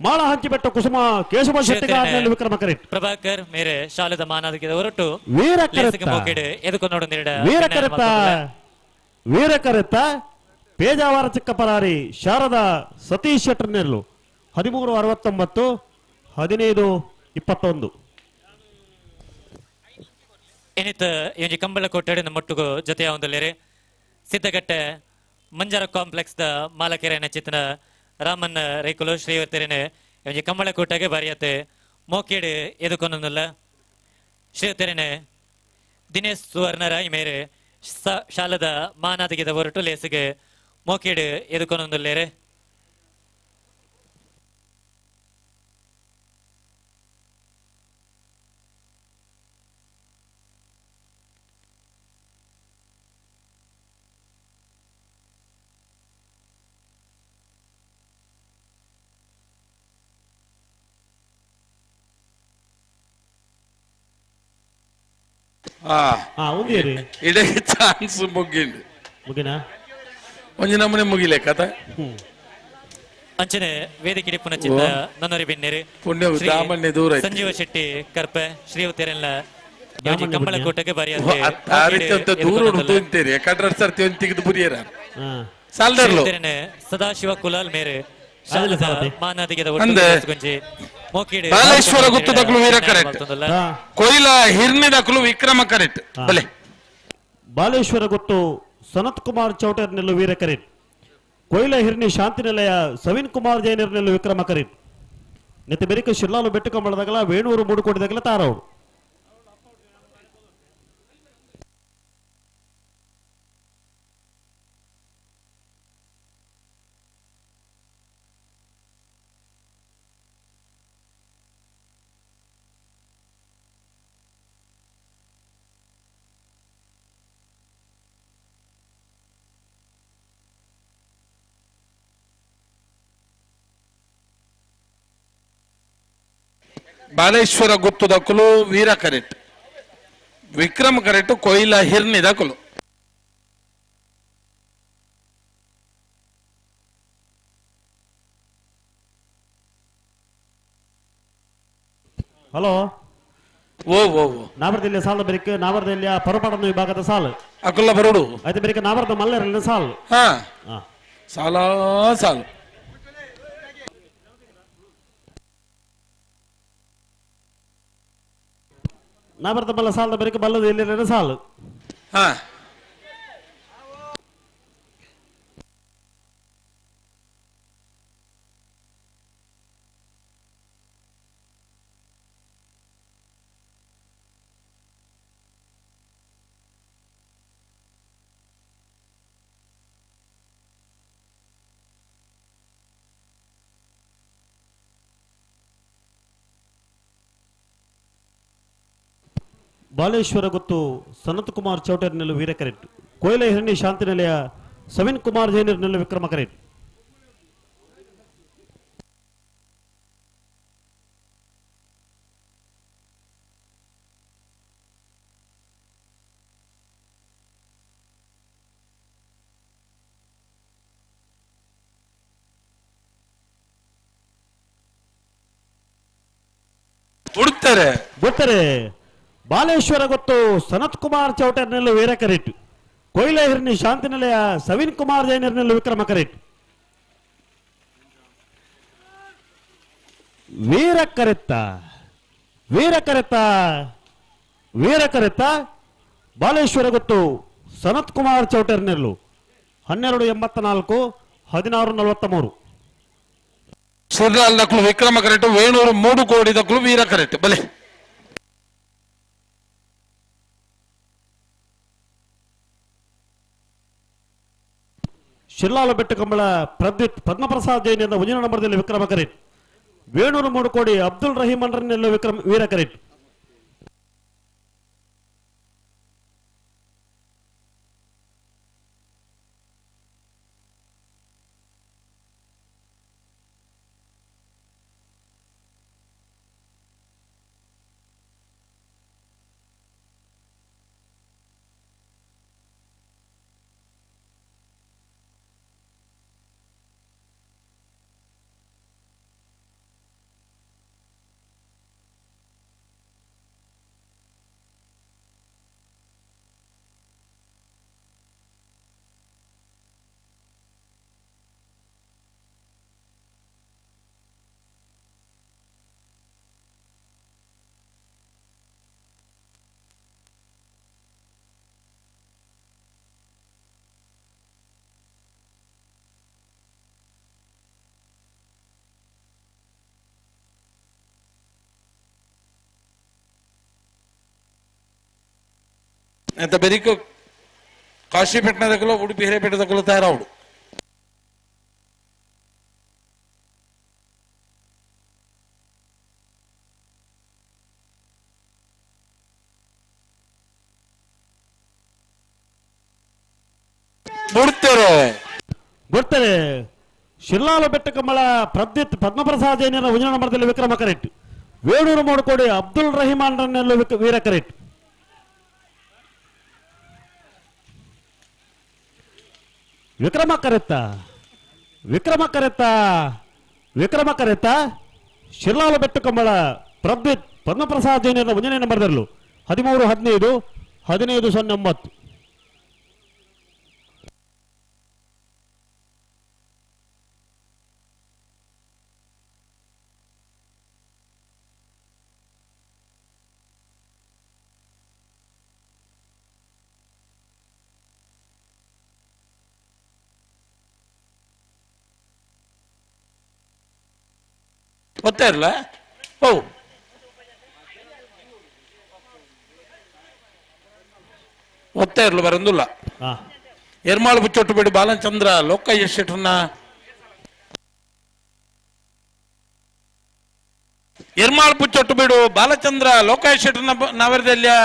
ಮಾಳ ಹಂಚಿಬೆಟ್ಟು ಕುಸುಮ ಕೇಶವ ಶೆಟ್ಟಿಗಾರ್ನಲ್ಲಿ ವಿಕ್ರಮ ಕರೆಕ್ಟ್. ಪ್ರಭಾಕರ್ ಮೇರೆ ಶಾಲೆದ ಮಾನಾದಿಗೆ ಹೊರಟು ವೀರ ಕರೆತ್ತ ವೀರ ಕರೆತ್ತ ವೀರ ಕರೆತ್ತ ಪೇಜಾವರ ಚಿಕ್ಕಪರಾರಿ ಶಾರದಾ ಸತೀಶ್ ಶೆಟ್ಟರ್ನೆಲ್ಲು 13:69 15:21. ಏನಿತ್ತ ಈ ಒಂಜಿ ಕಂಬಳ ಕೊಟ್ಟಡೆ ನಮ್ಮೊಟ್ಟಿಗೂ ಜೊತೆಯ ಒಂದಲ್ಲೇರೆ ಸಿದ್ದಗಟ್ಟೆ ಮಂಜಾರ ಕಾಂಪ್ಲೆಕ್ಸ್ the ಮಾಲಕೆರೆನ ಚಿತ್ನ ರಾಮನ್ ರೈಕುಲು ಶ್ರೀವತಿರೇನೆ ಒಂಜಿ ಕಂಬಳ ಕೂಟಗೆ ಬರೆಯತ್ತೆ ಮೋಕೇಡು ಎದುಕೊಂದಲ್ಲ ಶ್ರೀವತಿರೇನೆ ದಿನೇಶ್ ಸುವರ್ಣರ ಈ ಮೇರೆ ಶಾಲದ ಮಾನಾದಿಗೆದ ಹೊರಟು ಲೇಸಿಗೆ ಮೋಕೇಡು ಎದುಕೊಂದಲ್ಲೇರೆ. ಇಡೀ ಚಾನ್ಸ್ ಮುಗಿಂಡು ಮುಗಿನ ಒಂಜಿ ನಮೂನೆ ಮುಗಿಲೆ ಕಥ. ಅಂಚನೆ ವೇದಿಕೆ ಡಿಪ್ಪುನ ಚಿತ್ತ ನನ್ನೊರಿ ಬೆನ್ನೇರು ಪುಣ್ಯ ದಾಮಣ್ಣೆ ದೂರ ಆಯ್ತು. ಸಂಜೀವ ಶೆಟ್ಟಿ ಕರ್ಪೆ ಶ್ರೀಯುತರೆಲ್ಲ ಕಂಬಳ ಕೂಟಕ್ಕೆ ದೂರ ಉಂಟು ಕಡ್ರ ಸರ್ತಿ ಒಂದು ತೆಗೆದು ಬುರಿಯರ ಸಾಲ್ದರ್ಲು ಸದಾಶಿವ ಕುಲಾಲ್ ಮೇರೆ ಮಾನಾದಿಗೆದ ಅಂದೆ ಬಾಲೇಶ್ವರ ಗುತ್ತದಕ್ಲು ವೀರ ಕರೆಕ್ಟ್, ಕೊಯ್ಲ ಹಿರ್ನಿದಕ್ಲು ವಿಕ್ರಮ ಕರೆಕ್ಟ್. ಬಲೆ ಬಾಲೇಶ್ವರ ಗುತ್ತು ಸನತ್ ಕುಮಾರ್ ಚೌಟರ್ ನೆಲ್ಲು ವೀರ ಕರೀಟ್, ಕೊಯ್ಲ ಹಿರ್ನಿ ಶಾಂತಿ ನಿಲಯ ಸವಿನ್ ಕುಮಾರ್ ಜೈನರ್ ನೆಲ್ಲು ವಿಕ್ರಮ ಕರೀಟ್. ನೆತ್ತ ಬೆರಿಕ ಶಿರ್ಲಾಲು ಬೆಟ್ಟು ಕಂಬಳದಾಗಲ ವೇಣೂರು ಮೂಡುಕೋಟಿದಾಗಲ ತಾರೌಡು. ಬಾಲೇಶ್ವರ ಗುತ್ತದಕ್ಕಲು ವೀರ ಕರೆಕ್ಟ್, ವಿಕ್ರಮ್ ಕರೆಕ್ಟ್, ಕೊಯ್ಲ ಹಿರ್ನಿದಕ್ಕಲು. ಹಲೋ ಓ ಓ ಓ ನಾವರದಲ್ಲಿಯ ಸಾಲು ಬೆರಿಕೆ ನಾವರದಲ್ಲಿಯ ಪರಪಾಡನ ವಿಭಾಗದ ಸಾಲು ಅಕುಲ್ಲ ಬರೋಡು ಆಯ್ತು ಬೆರಿಕೆ ನಾವರದ ಮಲ್ಲೇರಲ್ಲಿನ ಸಾಲು. ಹಾ ಸಾಲ ಸಾಲು. ನಾವರದ ಮಲ್ಲ ಸಾಲದ ಬೆರಿಕೆ ಬಲ್ಲದ ಎಲ್ಲಿನ ಸಾಲು. ಹಾ ಬಾಲೇಶ್ವರ ಗುತ್ತು ಸನತ್ ಕುಮಾರ್ ಚೌಟರ್ ನೆಲ್ಲು ವೀರ ಕರೆಕ್ಟ್, ಕೊಯ್ಲ ಹಿರಣಿ ಶಾಂತಿ ನಿಲಯ ಸವಿನ್ ಕುಮಾರ್ ಜೈನರ್ ನೆಲ್ಲು ವಿಕ್ರಮ ಕರೆಕ್ಟ್. ಬಿಡ್ತಾರೆ ಬಿಡ್ತಾರೆ. ಬಾಲೇಶ್ವರ ಗೊತ್ತು ಸನತ್ ಕುಮಾರ್ ಚೌಟರ್ ನೆಲ್ಲು ವೀರ ಕರೆಕ್ಟ್, ಕೊಯ್ಲ ಹಿರಣಿ ಶಾಂತಿ ನಿಲಯ ಸವಿನ್ ಕುಮಾರ್ ಜೈನರ್ ನೆಲ್ಲು ವಿಕ್ರಮ ಕರೆಕ್ಟ್. ವೀರ ಕರೆತ್ತ ವೀರ ಕರೆತ್ತ ವೀರ ಕರೆತ್ತ ಬಾಲೇಶ್ವರ ಗೊತ್ತು ಸನತ್ ಕುಮಾರ್ ಚೌಟರ್ ನೆಲ್ಲು 12.84 16.43. ಸುರ್ಲಾಲ್ ದಕ್ಲು ವಿಕ್ರಮ ಕರೆಕ್ಟ್, ವೇಣೂರು 3 ಕೋಟಿ ದಕ್ಲು ವೀರ ಕರೆಕ್ಟ್. ಬಲೆ ಶಿರ್ಲಾಲು ಬೆಟ್ಟಕಂಬಳ ಪ್ರದ್ಯುತ್ ಪದ್ಮಪ್ರಸಾದ್ ಜೈನಿಂದ ಮುಂದಿನ ನಂಬರ್ದಲ್ಲಿ ವಿಕ್ರಮ ಕರೆಕ್ಟ್, ವೇಣೂರು 3 ಕೋಡಿ ಅಬ್ದುಲ್ ರಹೀಮನ್ ರನ್ನೆಲ್ಲ ವಿಕ್ರಮ ವೀರ ಕರೆಕ್ಟ್. ಅಂತ ಬೆರಿಕ ಕಾಶಿಪಟ್ಟಣದಕ್ಕಲೋ ಉಡುಪಿ ಹಿರೇಪೇಟೆದಕ್ಕಲೋ ತಯಾರಾವಡು. ಬಿಡ್ತಾರೆ ಬಿಡ್ತಾರೆ. ಶಿರ್ಲಾಲು ಬೆಟ್ಟಕಂಬಳ ಪ್ರದ್ಯುತ್ ಪದ್ಮಪ್ರಸಾದ್ ಜೈನರ ಮುಂದಿನ ನಂಬರ್ದಲ್ಲಿ ವಿಕ್ರಮ ಕರೆಕ್ಟ್, ವೇಣೂರು 3 ಕೋಡಿ ಅಬ್ದುಲ್ ರಹಿಮಾನ್ ರನ್ನೆಲ್ಲ ವೀರ ಕರೆಕ್ಟ್. ವಿಕ್ರಮ ಕರೆತ್ತ ವಿಕ್ರಮ ಕರೆತ್ತ ವಿಕ್ರಮ ಕರೆತ ಶಿರ್ಲಾಲ ಬೆಟ್ಟು ಕಂಬಳ ಪ್ರದ್ಯುತ್ ಪದ್ಮಪ್ರಸಾದ್ ಜೈನರ ಒಂದನೇ ನಂಬರ್ದಲ್ಲೂ 13-15 15-09. ಗೊತ್ತೇ ಇರಲ್ಲ ಓ ಒತ್ತೇ ಇರಲು ಬರಂದುಲ್ಲ. ಎರ್ಮಾಳು ಬುಚ್ಚೊಟ್ಟು ಬಿಡು ಬಾಲಚಂದ್ರ ಲೋಕಯ್ಯ ಶೆಟ್ಟರ್ನ ಎರ್ಮಾಳು ಬುಚ್ಚೊಟ್ಟು ಬಿಡು ಬಾಲಚಂದ್ರ ಲೋಕಯ್ಯ ಶೆಟ್ಟರ್ನ ನಾವರದಲ್ಲಿಯ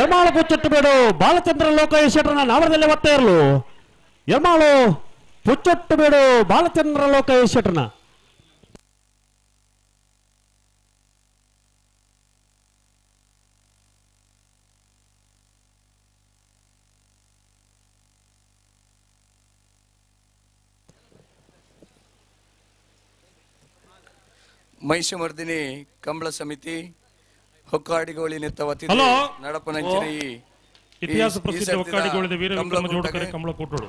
ಎರ್ಮಾಳು ಬುಚ್ಚೊಟ್ಟು ಬೇಡು ಬಾಲಚಂದ್ರ ಲೋಕಯ್ಯ ಶೆಟ್ಟರ್ನ ನಾವರದಲ್ಲಿ ಒತ್ತೇ ಇರಲು ಎರ್ಮಾಳು ಬುಚ್ಚೊಟ್ಟು ಬೇಡು ಬಾಲಚಂದ್ರ ಲೋಕಯ್ಯ ಶೆಟ್ಟರ್ನ ಮಹಿಷಮರ್ದಿನಿ ಕಂಬಳ ಸಮಿತಿ ಹೊಕ್ಕಾಡಿಗೋಳಿ ನೆತ್ತ ವತಿಯಿಂದ ಹಲೋ. ನಡಪನಂಚಿನ ಈ ಇತಿಹಾಸ ಪ್ರಸಿದ್ಧ ಹೊಕ್ಕಾಡಿಗೋಳಿದ ವೀರ ವಿಕ್ರಮ ಜೋಡುಕರೆ ಕಂಬಳ ಕೂಟೋಡು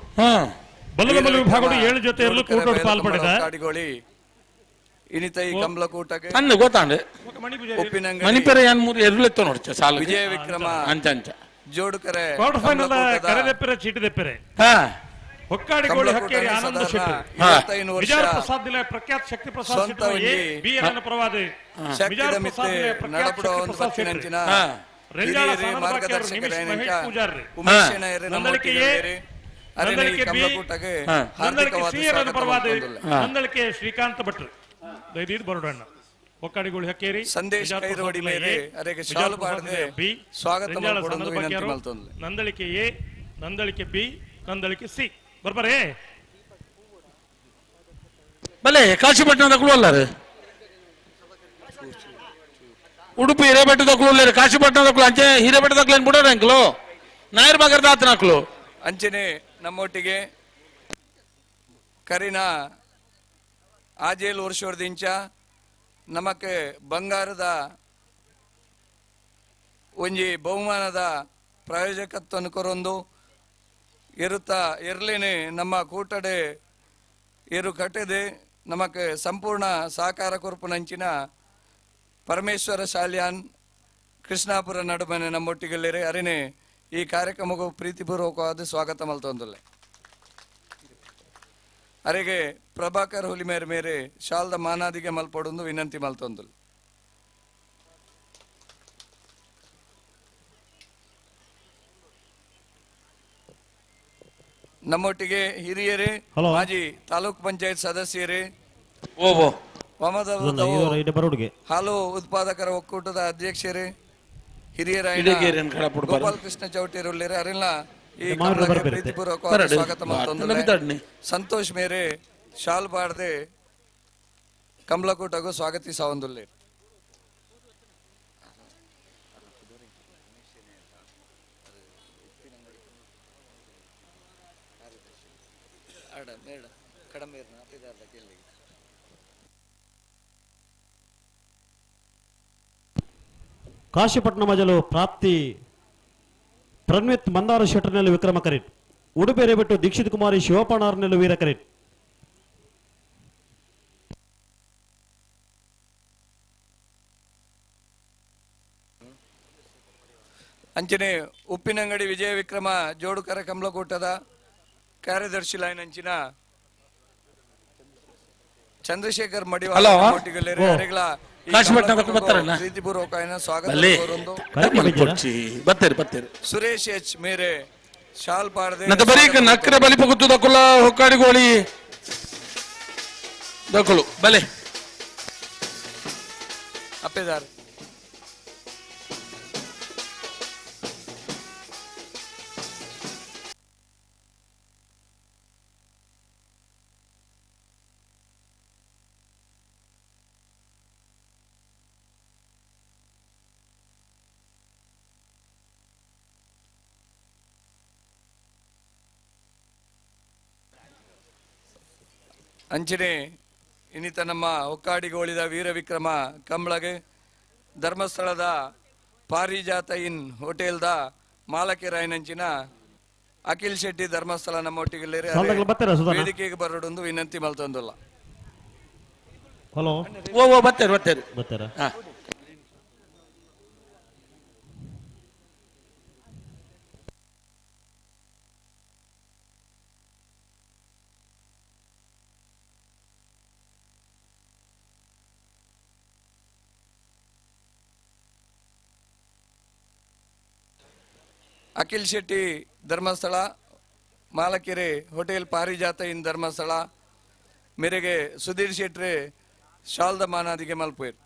ಬಲ್ಲದ ವೀರ ಬಲ ವಿಭಾಗದ ವಿಕ್ರಮ 7 ಜೊತೆ ಇರಲು ಜೋಡುಕರೆ ಕೂಟೋಡು ಬಯಲು ಪಾಲ್ಪಡೆದ ಹೊಕ್ಕಾಡಿಗೋಳಿ ಇನಿತ ಈ ಕಂಬಳ ಕೂಟಕ್ಕೆ ಅಂದು ಗೊತ್ತಾಂಡೆ ಉಪ್ಪಿನಂಗಡಿ ಮಣಿಪೆರೆ ಏನ್ ಮೂರು ಎರುಳೆತ್ತೋ ನೋಡ್ಚ ಸಾಲು ವಿಜಯ ವಿಕ್ರಮ ಅಂಚ ಅಂಚ ಜೋಡುಕರೆ ಕ್ವಾರ್ಟರ್ ಫೈನಲ್ ಕಂಬಳಕೂಟದ ಕರೆದೆಪ್ಪೆರೆ ಚೀಟಿದೆಪ್ಪೆರೆ ಹಾ ಹೊಕ್ಕಾಡಿಗೋಳಿ ಹಕ್ಕೇರಿ ಆನಂದ ಸಾಧಾರಣ ಶೆಟ್ಟಿ 25 ವರ್ಷ ವಿಜಯ ಪ್ರಸಾದ್ ನಿಲಯ ಪ್ರಖ್ಯಾತ ಶಕ್ತಿ ಪ್ರಸಾದ್ ಸ್ವಂತ ಶೆಟ್ಟಿ ಎ ಒಂಜಿ ಬಿ ಎನ್ ಪರವಾದ ಶಕ್ತಿದ ವಿಜಯ ಮಿತ್ತೆ ಪ್ರಸಾದ್ ನಿಲಯ ಪ್ರಖ್ಯಾತ ನಡಪುಡ ಶಕ್ತಿ ಒಂದು ಪ್ರಸಾದ್ ಶೆಟ್ಟಿ ಬತ್ತಿನಂಚಿನ ರೆಂಜಾಳ ಹಿರಿಯರೇ ಸಾನದ ಬಾಕಿಯವರು ನಿಮಿಷ್ ಮಾರ್ಗದರ್ಶಕರೇನಂಚ ಮಹೇಶ್ ಪೂಜಾರ್ರಿ ಉಮೇಶ್ ನಾಯರೇ ನಂದಳಿಕೆ ಎ ನಮ್ಮೊಟ್ಟಿಗೆ ಅರೆನೇ ಈ ನಂದಳಿಕೆ ಬಿ ಕಂಬಳಕೂಟಕ್ಕೆ ನಂದಳಿಕೆ ಹಾರ್ದಿಕವಾದ ಸಿ ಎನ್ ಸ್ವಾಗತ ಪರವಾದ ಮಲ್ತೊಂದುಲ್ಲೆ. ನಂದಳಿಕೆ ಶ್ರೀಕಾಂತ್ ಭಟ್ರು ದಯದೀದ್ ಬರೋಡಣ್ಣ ಹೊಕ್ಕಾಡಿಗೋಳಿ ಹಕ್ಕೇರಿ ಸಂದೇಶ್ ವಿಜಯ ಪ್ರಸಾದ್ ಕೈರೋಡಿ ನಿಲಯ ಮೇರೆ ಎ, ಅರೆಗೆ ವಿಜಯ ಶಾಲು ಪ್ರಸಾದ್ ಬಾಡದೆ ನಿಲಯ ಬಿ ಸ್ವಾಗತ ರೆಂಜಾಳ ಮಲ್ಪೊಡೊಂದು ಸಾನದ ವಿನಂತಿ ಬಾಕಿಯವರು ಮಲ್ತೊಂದುಲ್ಲೆ. ನಂದಳಿಕೆ ಎ ನಂದಳಿಕೆ ಬಿ ನಂದಳಿಕೆ ಸಿ ಬರ್ಬರೇ ಬಲೆ ಕಾಶಿಪಟ್ಟಣದ ಅಲ್ಲರು ಉಡುಪಿ ಹಿರೇಬೆಟ್ಟದ ಕುಳು ಕಾಶಿಪಟ್ಟಣದ ಕುಳು ಅಂಚೆ ಹಿರೇಬೆಟ್ಟದ ಕುಳು ಬಿಡೋಣ ಅಂಕಲು ನಾಯರ್ ಬಗರ್ದ ಆತನ ಕುಳು ಅಂಚನೆ ನಮ್ಮೊಟ್ಟಿಗೆ ಕರಿನ ಆಜೇಲ್ ವರ್ಷದಿಂಚ ನಮಕ್ ಬಂಗಾರದ ಒಂಜಿ ಬಹುಮಾನದ ಪ್ರಾಯೋಜಕತ್ವವನ್ನು ಕೊರೊಂದು ಇರುತ್ತ ಇರ್ಲೇನೆ ನಮ್ಮ ಕೂಟಡೆ ಇರು ಕಟ್ಟದೆ ನಮಕ್ ಸಂಪೂರ್ಣ ಸಹಕಾರ ಕೊರ್ಪುನಂಚಿನ ಪರಮೇಶ್ವರ ಶಾಲ್ಯಾನ್ ಕೃಷ್ಣಾಪುರ ನಡುಮನೆ ನಮ್ಮೊಟ್ಟಿಗೆಲ್ಲರೆ ಅರಿನೆ ಈ ಕಾರ್ಯಕ್ರಮಕ್ಕೂ ಪ್ರೀತಿಪೂರ್ವಕವಾದ ಸ್ವಾಗತ ಮಲ್ತೊಂದುಲ್ಲೆ. ಅರೆಗೆ ಪ್ರಭಾಕರ್ ಹುಲಿಮೇರ್ ಮೇರೆ ಶಾಲ್ದ ಮಾನಾದಿಗೆ ಮಲ್ಪೊಡೊಂದು ವಿನಂತಿ ಮಲ್ತೊಂದುಲ್ಲೆ. ನಮ್ಮೊಟ್ಟಿಗೆ ಹಿರಿಯರೇ ಮಾಜಿ ತಾಲೂಕ್ ಪಂಚಾಯತ್ ಸದಸ್ಯರೇ ಓಹೋ ಬರೋಡ್ಗೆ ಹಾಲು ಉತ್ಪಾದಕರ ಒಕ್ಕೂಟದ ಅಧ್ಯಕ್ಷರೇ ಹಿರಿಯರಾದ ಇಡಗೇರಿಯನ್ ಕಡಪುಡು ಗೋಪಾಲ ಕೃಷ್ಣ ಚೌಟಿರುಳ್ಳೇರೆ ಅರಿಲ್ಲ ಈ ಮಾರ್ಗ ಕಮಲಕ್ಕೆ ಬರ್ಬಿರುತ್ತೆ. ಪ್ರೀತಿಪೂರ್ವಕವಾದ ಬರಡು. ಸ್ವಾಗತ ಮಲ್ತೊಂದುಲ್ಲೆ. ಬಿದ್ದಾಡ್ನಿ. ಸಂತೋಷ್ ಮೇರೆ ಶಾಲ್ ಬಾಡದೆ ಕಮಲಕೂಟಗೂ ಸ್ವಾಗತಿಸವಂದುಲ್ಲೆ. ಕಾಶಿಪಟ್ಟಣ ಮಜಲು ಪ್ರಾಪ್ತಿ ಪ್ರನ್ವಿತ್ ಮಂದಾರ ಶೆಟ್ಟರ್ನಲ್ಲಿ ವಿಕ್ರಮ ಕರೇಟ್ ಉಡುಪಿ ರೇಬಿಟ್ಟು ದೀಕ್ಷಿತ್ ಕುಮಾರಿ ಶಿವಪ್ಪಣ್ಣವ್ರನ್ನೆಲ್ಲ ವೀರ ಕರೇಟ್ ಅಂಚನೆ ಉಪ್ಪಿನಂಗಡಿ ವಿಜಯ ವಿಕ್ರಮ ಜೋಡುಕರ ಕಮಲಕೂಟದ ಕಾರ್ಯದರ್ಶಿ ಲೈನ್ ಅಂಚಿನ ಚಂದ್ರಶೇಖರ್ ಮಡಿವಾಳ ಹಲೋ. ನಮ್ಮೊಟ್ಟಿಗೆಲ್ಲರೆ ಓ. ಅರೆಗಳ ಈ ಕಾಶಿಪಟ್ಟಣದ ಕಮಲಕೂಟಕ್ಕೂ ಬರ್ತಾರಣ್ಣ? ಪ್ರೀತಿಪೂರ್ವಕ ಸ್ವಾಗತ ಬಲ್ಲೆ. ಕೋರೊಂದು. ಬತ್ತೇರಿ ಬತ್ತೇರಿ ಸುರೇಶ್ ಎಚ್ ಮೇರೆ ಶಾಲ್ ಪಾಡದೆ ನಂತ ಬರೀ ನಕ್ಕರೆ ಬಲಿಪ ಗುತ್ತು ದಕ್ಕುಲ ಹೊಕ್ಕಾಡಿಗೋಳಿ ದಕ್ಕುಲು ಬಲೆ ಅಪ್ಪೆದಾರ್ ಅಂಚನೆ ಇನ್ನಿತ ನಮ್ಮ ಹೊಕ್ಕಾಡಿಗೋಳಿದ ವೀರವಿಕ್ರಮ ಕಂಬಳಗೆ ಧರ್ಮಸ್ಥಳದ ಪಾರಿಜಾತ ಇನ್ ಹೋಟೆಲ್ದ ಮಾಲಕಿರಾಯನಂಚಿನ ಅಖಿಲ್ ಶೆಟ್ಟಿ ಧರ್ಮಸ್ಥಳ ನಮ್ಮೊಟ್ಟಿಗೆ ವೇದಿಕೆಗೆ ಬರೋಡೊಂದು ವಿನಂತಿ ಮಲ್ತೊಂದಲ್ಲ. ಹಲೋ ಓ ಓ ಬರ್ತಾರೆ ಬರ್ತಾರೆ ಬರ್ತಾರ. ಅಖಿಲ್ ಶೆಟ್ಟಿ ಧರ್ಮಸ್ಥಳ ಮಾಲಕೆರೆ ಹೋಟೆಲ್ ಪಾರಿಜಾತ ಇನ್ ಧರ್ಮಸ್ಥಳ ಮೇರೆಗೆ ಸುಧೀರ್ ಶೆಟ್ರೆ ಶಾಲ್ದ ಮಾನಾದಿಗೆ ಮಲ್ಪೇರ್.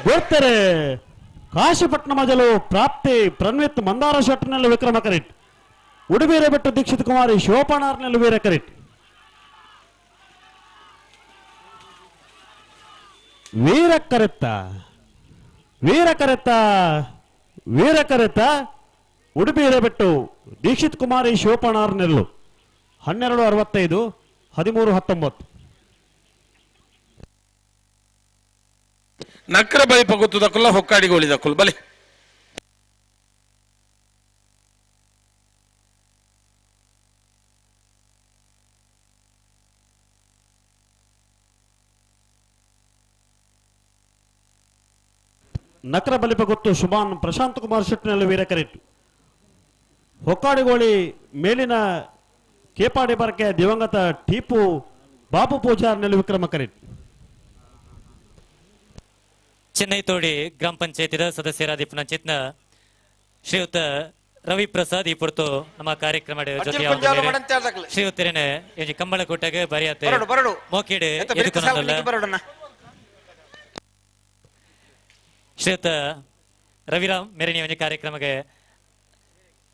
ಬಿಡ್ತಾರೆ. ಕಾಶಿಪಟ್ಟಣ ಮಜಲು ಪ್ರಾಪ್ತಿ ಪ್ರನ್ವಿತ್ ಮಂದಾರ ಶೆಟ್ಟನಲ್ಲಿ ವಿಕ್ರಮ ಕರಿಟ್, ಉಡುಬೀರೆ ಬೆಟ್ಟು ದೀಕ್ಷಿತ್ ಕುಮಾರಿ ಶಿವಪಣಾರ್ನಲ್ಲಿ ವೀರ ಕರಿಟ್. ವೀರ ಕರೆತ್ತ ವೀರ ಕರೆತ್ತ ವೀರ ಕರೆತ್ತ ಉಡುಬೀರೆ ಬೆಟ್ಟು ದೀಕ್ಷಿತ್ ಕುಮಾರಿ ಶಿವಪಣಾರ್ ನೆಲ್ಲು 12:65 13:19. ನಕ್ರ ಬಳಿ ಪಗುತ್ತದಕ್ಕಲ್ಲ ಹೊಕ್ಕಾಡಿಗೋಳಿದಕ್ಕಲ್ಲ ಬಲಿ. ನಕ್ರ ಬಲಿಪ ಗೊತ್ತು ಶುಭಾನ್ ಪ್ರಶಾಂತ್ ಕುಮಾರ್ ಶೆಟ್ಟಿನಲ್ಲಿ ವೀರ ಕರಿಟ್. ಹೊಕ್ಕಾಡಿಗೋಳಿ ಮೇಲಿನ ಕೇಪಾಡಿ ಬರಕೆ ದಿವಂಗತ ಟೀಪು ಬಾಬು ಪೂಜಾರ್ನಲ್ಲಿ ವಿಕ್ರಮ ಕರಿಟ್. ಚೆನ್ನೈ ತೋಡಿ ಗ್ರಾಮ ಪಂಚಾಯತಿದ ಸದಸ್ಯರಾದ ಪುನಂಚಿತ್ನ ಶ್ರೀಯುತ ರವಿ ಪ್ರಸಾದ್ ಈ ಪುರ್ತು ನಮ್ಮ ಕಾರ್ಯಕ್ರಮ ಜೊತೆ ಶ್ರೀಯುತರೇನೆ ಕಂಬಳಕೋಟೆಗೆ ಬರೆಯತ್ತೆ ಮೋಕಿಡೆ ಶ್ರೀಯುತ ರವಿರಾಮ್ ಮೆರಣಿ ಒಂಜಿ ಕಾರ್ಯಕ್ರಮಕ್ಕೆ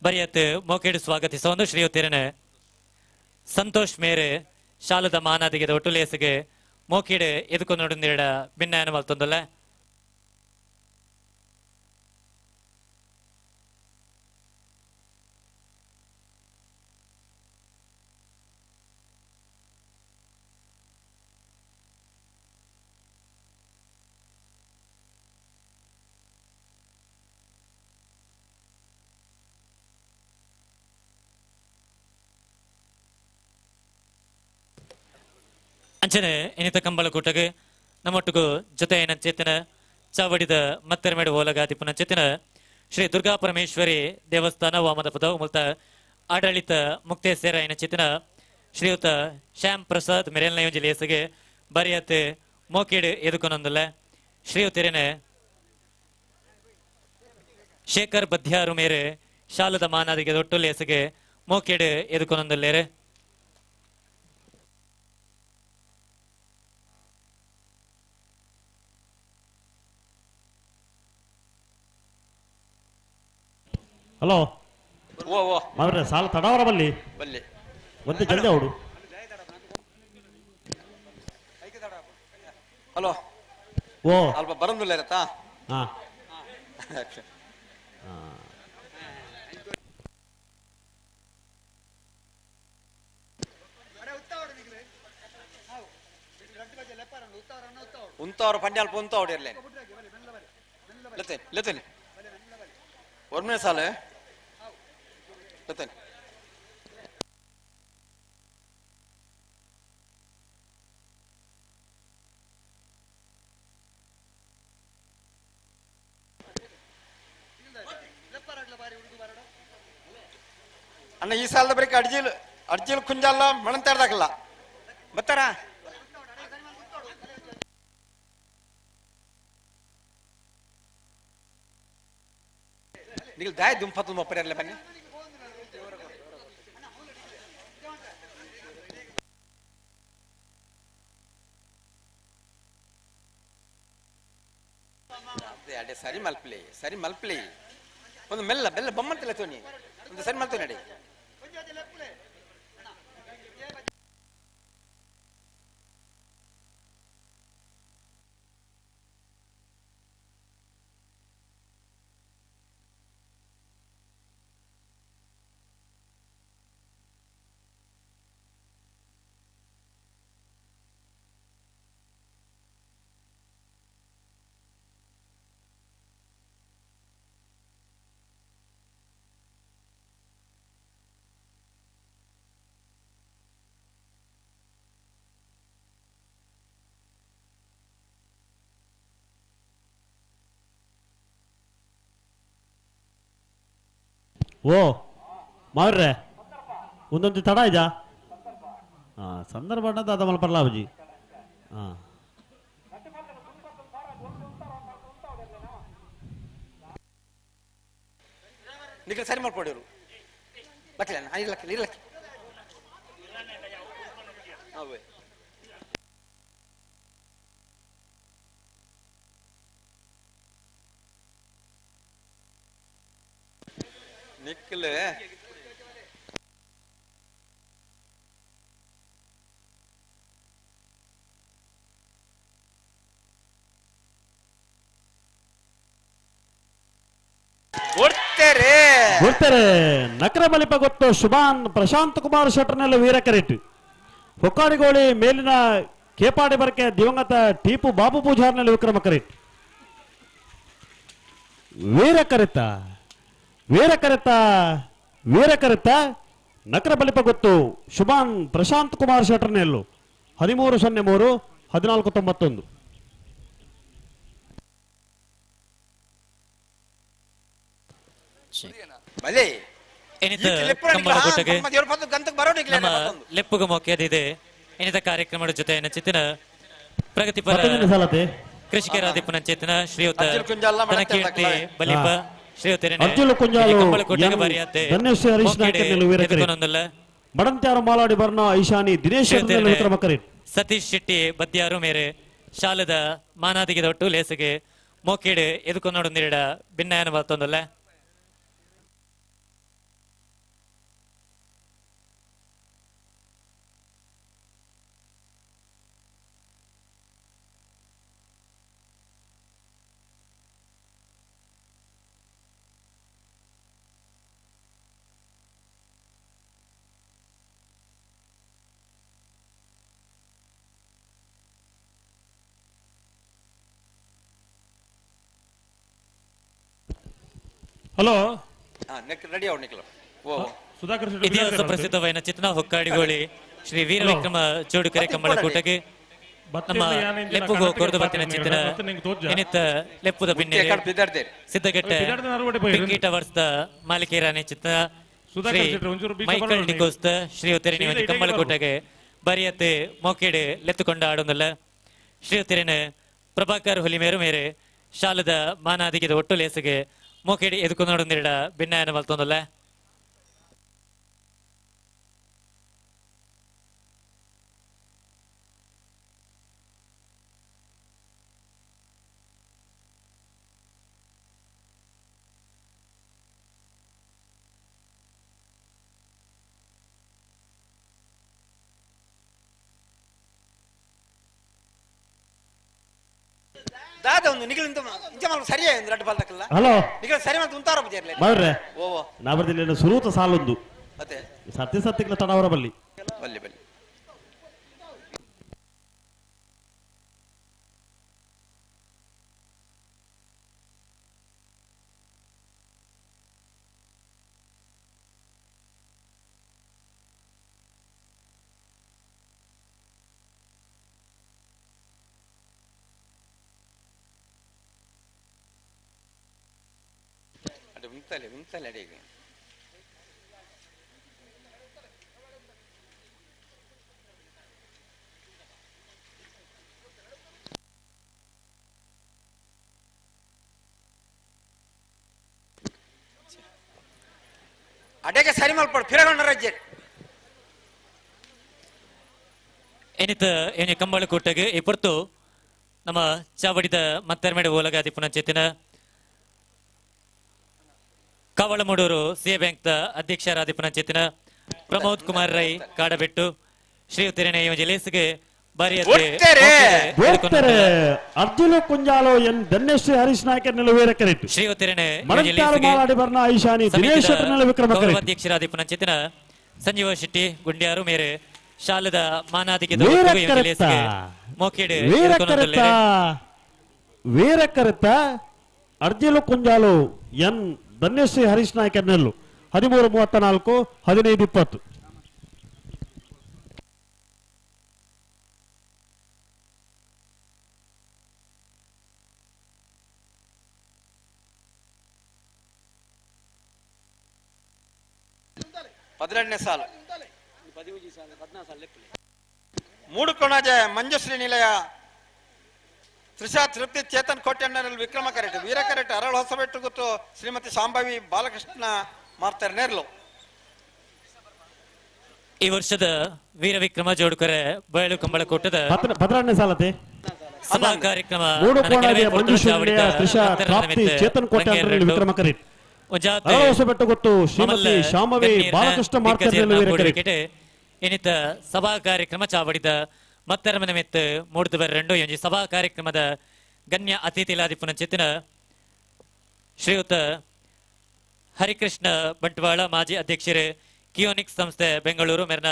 ಬರೆಯತ್ತೆ ಮೋಕಿಡ್ ಸ್ವಾಗತಿಸ ಒಂದು ಶ್ರೀಯುತರೇನೆ ಸಂತೋಷ್ ಮೇರೆ ಶಾಲದ ಮಾನಾದಿಗೆ ಒಟ್ಟುಲೇಸಿಗೆ ಮೋಕಿಡ್ ಎದುಕೊಂಡು ಭಿನ್ನಾಯನ ಮಲ್ತೊಂದಲ್ಲ. ಅಂಚನೆ ಇನ್ನಿತ ಕಂಬಳಕೂಟಗೆ ನಮ್ಮೊಟ್ಟಿಗೂ ಜೊತೆ ಚೇತನ ಚಾವಡಿದ ಮತ್ತೆರಮೇಡು ಓಲಗಾತಿ ಪುನಃ ಚೇತನ ಶ್ರೀ ದುರ್ಗಾ ಪರಮೇಶ್ವರಿ ದೇವಸ್ಥಾನ ವಾಮದ ಪದ ಮುಲ್ತ ಆಡಳಿತ ಮುಕ್ತೇಶ್ವರ ಏನ ಚೇತನ ಶ್ರೀಯುತ ಶ್ಯಾಮ್ ಪ್ರಸಾದ್ ಮೆರೆಲ್ನ ಲೇಸಿಗೆ ಬರಿಯತ್ತೆ ಮೋಕಿಡ್ ಎದುಕೊನೊಂದಲ್ಲ ಶ್ರೀಯುತರೇನೆ ಶೇಖರ್ ಬದ್ಯಾರು ಮೇರೆ ಶಾಲದ ಮಾನಾದಿಗೆ ದೊಟ್ಟು ಲೇಸಿಗೆ ಮೋಕಿಡ್ ಎದುಕೊನೊಂದಲ್ಲೇರೆ. ಹಲೋ ಮಾವ್ರೆ ಸಾಲ ತಡವರ ಬಲ್ಲಿ ಬಲ್ಲಿ ಒಂದು ಜಲ್ದಿ ಅವಡು. ಹಲೋ ಓ ಅಲ್ಪ ಬರಂದಿಲ್ಲ ಇರತ್ತಾ. ಹಾ ಉಂತವ್ರ ಪಂಡ್ಯ ಅಲ್ಪ ಉಂತವ್ರು ಇರ್ಲಿ ಲತ್ತೇನೆ ಲತ್ತೇನೆ ಒಮ್ಮೆ ಸಾಲ ಲತ್ತೇನೆ. ಅಣ್ಣ ಈ ಸಾಲದ ಬರೀ ಅಡ್ಜಿಲ್ ಅಡ್ಜಿಲ್ ಕುಂಜಲ್ಲ ಮಣಂತಾಡ್ದಾಕಲ್ಲ ಬರ್ತಾರ. ನಿಗಲ್ ದಾಯ ದುಂಪತ್ತು ಮೊಪ್ಪರಿರಲ್ಲ ಬನ್ನಿ. ಅಡೆ ಸರಿ ಮಲ್ಪಲೆ ಸರಿ ಮಲ್ಪಲೆ ಒಂದು ಮೆಲ್ಲ ಬೆಲ್ಲ ಬೊಮ್ಮಂತಲ್ಲ ತೋನಿ ಒಂದು ಸರಿ ಮಲ್ತೋನಿ ಅಡೆ ಓ ಮಾವ್ರೆ ಒಂದೊಂದು ತಡ ಇದ್ಯಾ? ಹಾಂ ಸಂದರ್ಭ ಅದ ಮಲ್ಪರ್ಲ ಅಜ್ಜಿ. ಹಾಂ ನಿಖಿಲ್ ಸರಿ ಮಾಡ್ಕೊಡಿರು ಲಕ್ಕಿಲ್ಲ ಇರ್ಲಕ್ಕಿಲ್ಲ ಇರ್ಲಕ್ಕಿ ಅವೇ ನಿಖಿಲ್ ಗೊತ್ತಾರೆ ನಕರ ಬಲಿಪ ಗೊತ್ತು ಶುಭಾನ್ ಪ್ರಶಾಂತ್ ಕುಮಾರ್ ಶೆಟ್ಟರ್ನೆಲ್ಲ ವೀರ ಕರೆಟ್ ಹೊಕ್ಕಾಡಿಗೋಳಿ ಮೇಲಿನ ಕೇಪಾಡಿ ಬರಕೆ ದಿವಂಗತ ಟೀಪು ಬಾಬು ಪೂಜಾರ್ನಲ್ಲಿ ವಿಕ್ರಮ ಕರೆಟ್ ವೀರ ಕರೆತ ವೀರ ಕರೆತ ವೀರ ಕರೆತ ನಕರ ಬಲಿಪ ಗೊತ್ತು ಶುಭಾನ್ ಪ್ರಶಾಂತ್ ಕುಮಾರ್ ಶೆಟ್ಟರ್ನೆಲ್ಲು 13-03 14-91. ಲೆಪ್ಪುಗ ಮೊಕ್ಕೆದಿದೆ ಎನಿತ ಕಾರ್ಯಕ್ರಮದ ಜೊತೆ ಚಿತ್ತಿನ ಪ್ರಗತಿಪರ ಕೃಷಿಕರಾದಿಪ್ಪನ ಚೇತನ ಶ್ರೀಯುತ ಕೀರ್ತಿ ಬಲಿಪ ಶ್ರೀಯುತ ಮಾಲಾಡಿ ಬರ್ಣ ಐಶಾನಿ ದಿನೇಶ್ ಸತೀಶ್ ಶೆಟ್ಟಿ ಬದ್ಯಾರು ಮೇರೆ ಶಾಲದ ಮಾನಾದಿಗೆ ದೊಟ್ಟು ಲೇಸಿಗೆ ಮೋಕೇಡು ಎದುಕೊನ್ನೋಡು ನೀಡ ಭಿನ್ನಾಯನ ಬರ್ತೊಂದಲ್ಲ. ಹಲೋ ರೆಡಿ ನಿಖಿಲ್ ಸುಧಾಕರ್ ಇತಿಹಾಸ ಪ್ರಸಿದ್ಧವಾದ ಚಿತ್ನ ಹೊಕ್ಕಾಡಿಗೋಳಿ ಶ್ರೀ ವೀರ ವಿಕ್ರಮ ಜೋಡುಕೆರೆ ಕಂಬಳ ಕೂಟಗೆ ನಮ್ಮ ಲೆಪ್ಪುಗು ಕೊರದು ಬತ್ತಿನ ಚಿತ್ರ ಎನಿತ ಲೆಪ್ಪುದ ಬಿನ್ನೆ ಸಿದ್ಧಗಟ್ಟ ಪಿಂಕಿ ಟವರ್ಸ್ the ಮಾಲೀಕರಾಣಿ ಚಿತ್ರ ಶ್ರೀ ಮೈಕಲ್ ಡಿಕೋಸ್ತ ಶ್ರೀ ಉತ್ತರಿಣಿ ಒಂದು ಕಂಬಳ ಕೂಟಗೆ ಬರಿಯತ್ತೆ ಮೋಕೇಡು ಲೆತ್ತುಕೊಂಡ ಆಡೊಂದಲ್ಲ. ಶ್ರೀ ಉತ್ತರಿನ ಪ್ರಭಾಕರ್ ಹುಲಿಮೇರು ಮೇರೆ ಶಾಲದ ಮಾನಾದಿಗೆದ ಒಟ್ಟು ಲೇಸಿಗೆ ಮೋಕೇಡಿ ಎದುಕೊಂಡೊಂದಿರಡ ಭಿನ್ನಾಯನ ಮಲ್ತೊಂದಲ್ಲ. ದಾದ ಒಂದು ನಿಖಿಲ್ ಇಂಚ ಮಾಲ್ ಸರಿಯೇ ಒಂದು ರಡ್ಡು ಬಾಲ್ದಕ್ಕಲ್ಲ ಹಲೋ ನಿಖಿಲ್ ಸರಿ ಮಾತು ಉಂತಾರ ಬುಜರ್ಲೆ ಮಾವ್ರೆ ಓ ನಾ ಬರ್ದಿಲ್ಲ ಸುರೂತ ಸಾಲೊಂದು ಮತ್ತೆ ಸತ್ಯ ಸತ್ಯಕ್ಲ ತಡವರ ಬಲ್ಲಿ ಬಲ್ಲಿ ಬಲ್ಲಿ ಉಂತಲೆ ಉಂತಲೆ ಅಡಿಗೆ ಅಡೆಗೆ ಸರಿ ಮಲ್ಪಡು ಫಿರಗೊಂಡ ರಜ್ಜೆ ಎನಿತ ಏನಿ ಕಂಬಳ ಕೂಟಗೆ ಇಪ್ಪತ್ತು ನಮ್ಮ ಚಾವಡಿದ ಮತ್ತರ್ಮೇಡೆ ಓಲಗಾದಿ ಪುನಂಚೇತಿನ ಕಾವಳಮೂಡೂರು ಸಿ ಎ ಬ್ಯಾಂಕ್ ಅಧ್ಯಕ್ಷರಾದಿ ಪುನಂಚೇತಿನ ಪ್ರಮೋದ್ ಕುಮಾರ್ ರೈ ಕಾಡಬೆಟ್ಟು ಶ್ರೀಯುತರೇನೆ ಈ ಒಂಜಿ ಲೇಸ್ಗೆ ಅರ್ಜುನ ಕುಂಜಾಲೋ ಎನ್ ಧನ್ಯಶ್ರೀ ಹರೀಶ್ ನಾಯ್ಕ ನಿಲುವೇರ ಕರೆಕ್ಟ್ ಶ್ರೀಯುತರೇನೆ ಮಾಲಾಡಿ ಬರ್ಣ ಐಶಾನಿ ದಿನೇಶ್ ವಿಕ್ರಮ ಕರೆಕ್ಟ್ ಅಧ್ಯಕ್ಷರಾದಿ ಪುನಂಚೇತಿನ ಸಂಜೀವ ಶೆಟ್ಟಿ ಗುಂಡ್ಯಾರು ಮೇರೆ ಶಾಲದ ಮಾನಾದಿಗೆ ವೀರಕರೆತ್ತ ಅರ್ಜಿಲು ಕುಂಜಾಲು ಎನ್ ಧನ್ಯಶ್ರೀ ಹರೀಶ್ ನಾಯ್ಕ ನೆಲ್ಲು 13:34 15:20. 12ನೇ ಸಾಲು ಮೂಡುಕೊಣಾಜೆ ಮಂಜುಶ್ರೀ ನಿಲಯ ತ್ರಿಷಾ ತೃಪ್ತಿ ಚೇತನ್ ಕೋಟ್ಯಣ್ಣನಲ್ಲಿ ವಿಕ್ರಮ ಕರೆಟ್ ವೀರ ಕರೆಟ್ ಅರಳು ಹೊಸಬೆಟ್ಟು ಗೊತ್ತು ಶ್ರೀಮತಿ ಶಾಂಭವಿ ಬಾಲಕೃಷ್ಣ ಮಾರ್ತಾರೆ ನೇರ್ಲು. ಈ ವರ್ಷದ ವೀರ ವಿಕ್ರಮ ಜೋಡುಕರೆ ಬಯಲು ಕಂಬಳ ಕೂಟದ 12ನೇ ಸಾಲತೆ ಸಭಾ ಕಾರ್ಯಕ್ರಮ ಚೇತನ್ ಕೋಟ್ಯಣ್ಣನಲ್ಲಿ ವಿಕ್ರಮ ಕರೆಟ್ ಅರಳು ಹೊಸಬೆಟ್ಟು ಗೊತ್ತು ಶ್ರೀಮತಿ ಶಾಂಭವಿ ಬಾಲಕೃಷ್ಣ ಮಾರ್ತಾರೆ ವೀರ ಕರೆಟ್. ಇನ್ನಿತ ಸಭಾ ಕಾರ್ಯಕ್ರಮ ಚಾವಡಿದ ಮತ್ತರ ಮೆತ್ತು ಮೂಡ್ದು ಬರೆಂಡು ಎಂಜಿ ಸಭಾ ಕಾರ್ಯಕ್ರಮದ ಗಣ್ಯ ಅತಿಥಿಲಾದಿ ಪುನಂಚಿತ್ತಿನ ಶ್ರೀಯುತ ಹರಿಕೃಷ್ಣ ಬಂಟ್ವಾಳ ಮಾಜಿ ಅಧ್ಯಕ್ಷರು ಕಿಯೋನಿಕ್ಸ್ ಸಂಸ್ಥೆ ಬೆಂಗಳೂರು ಮೇರಿನ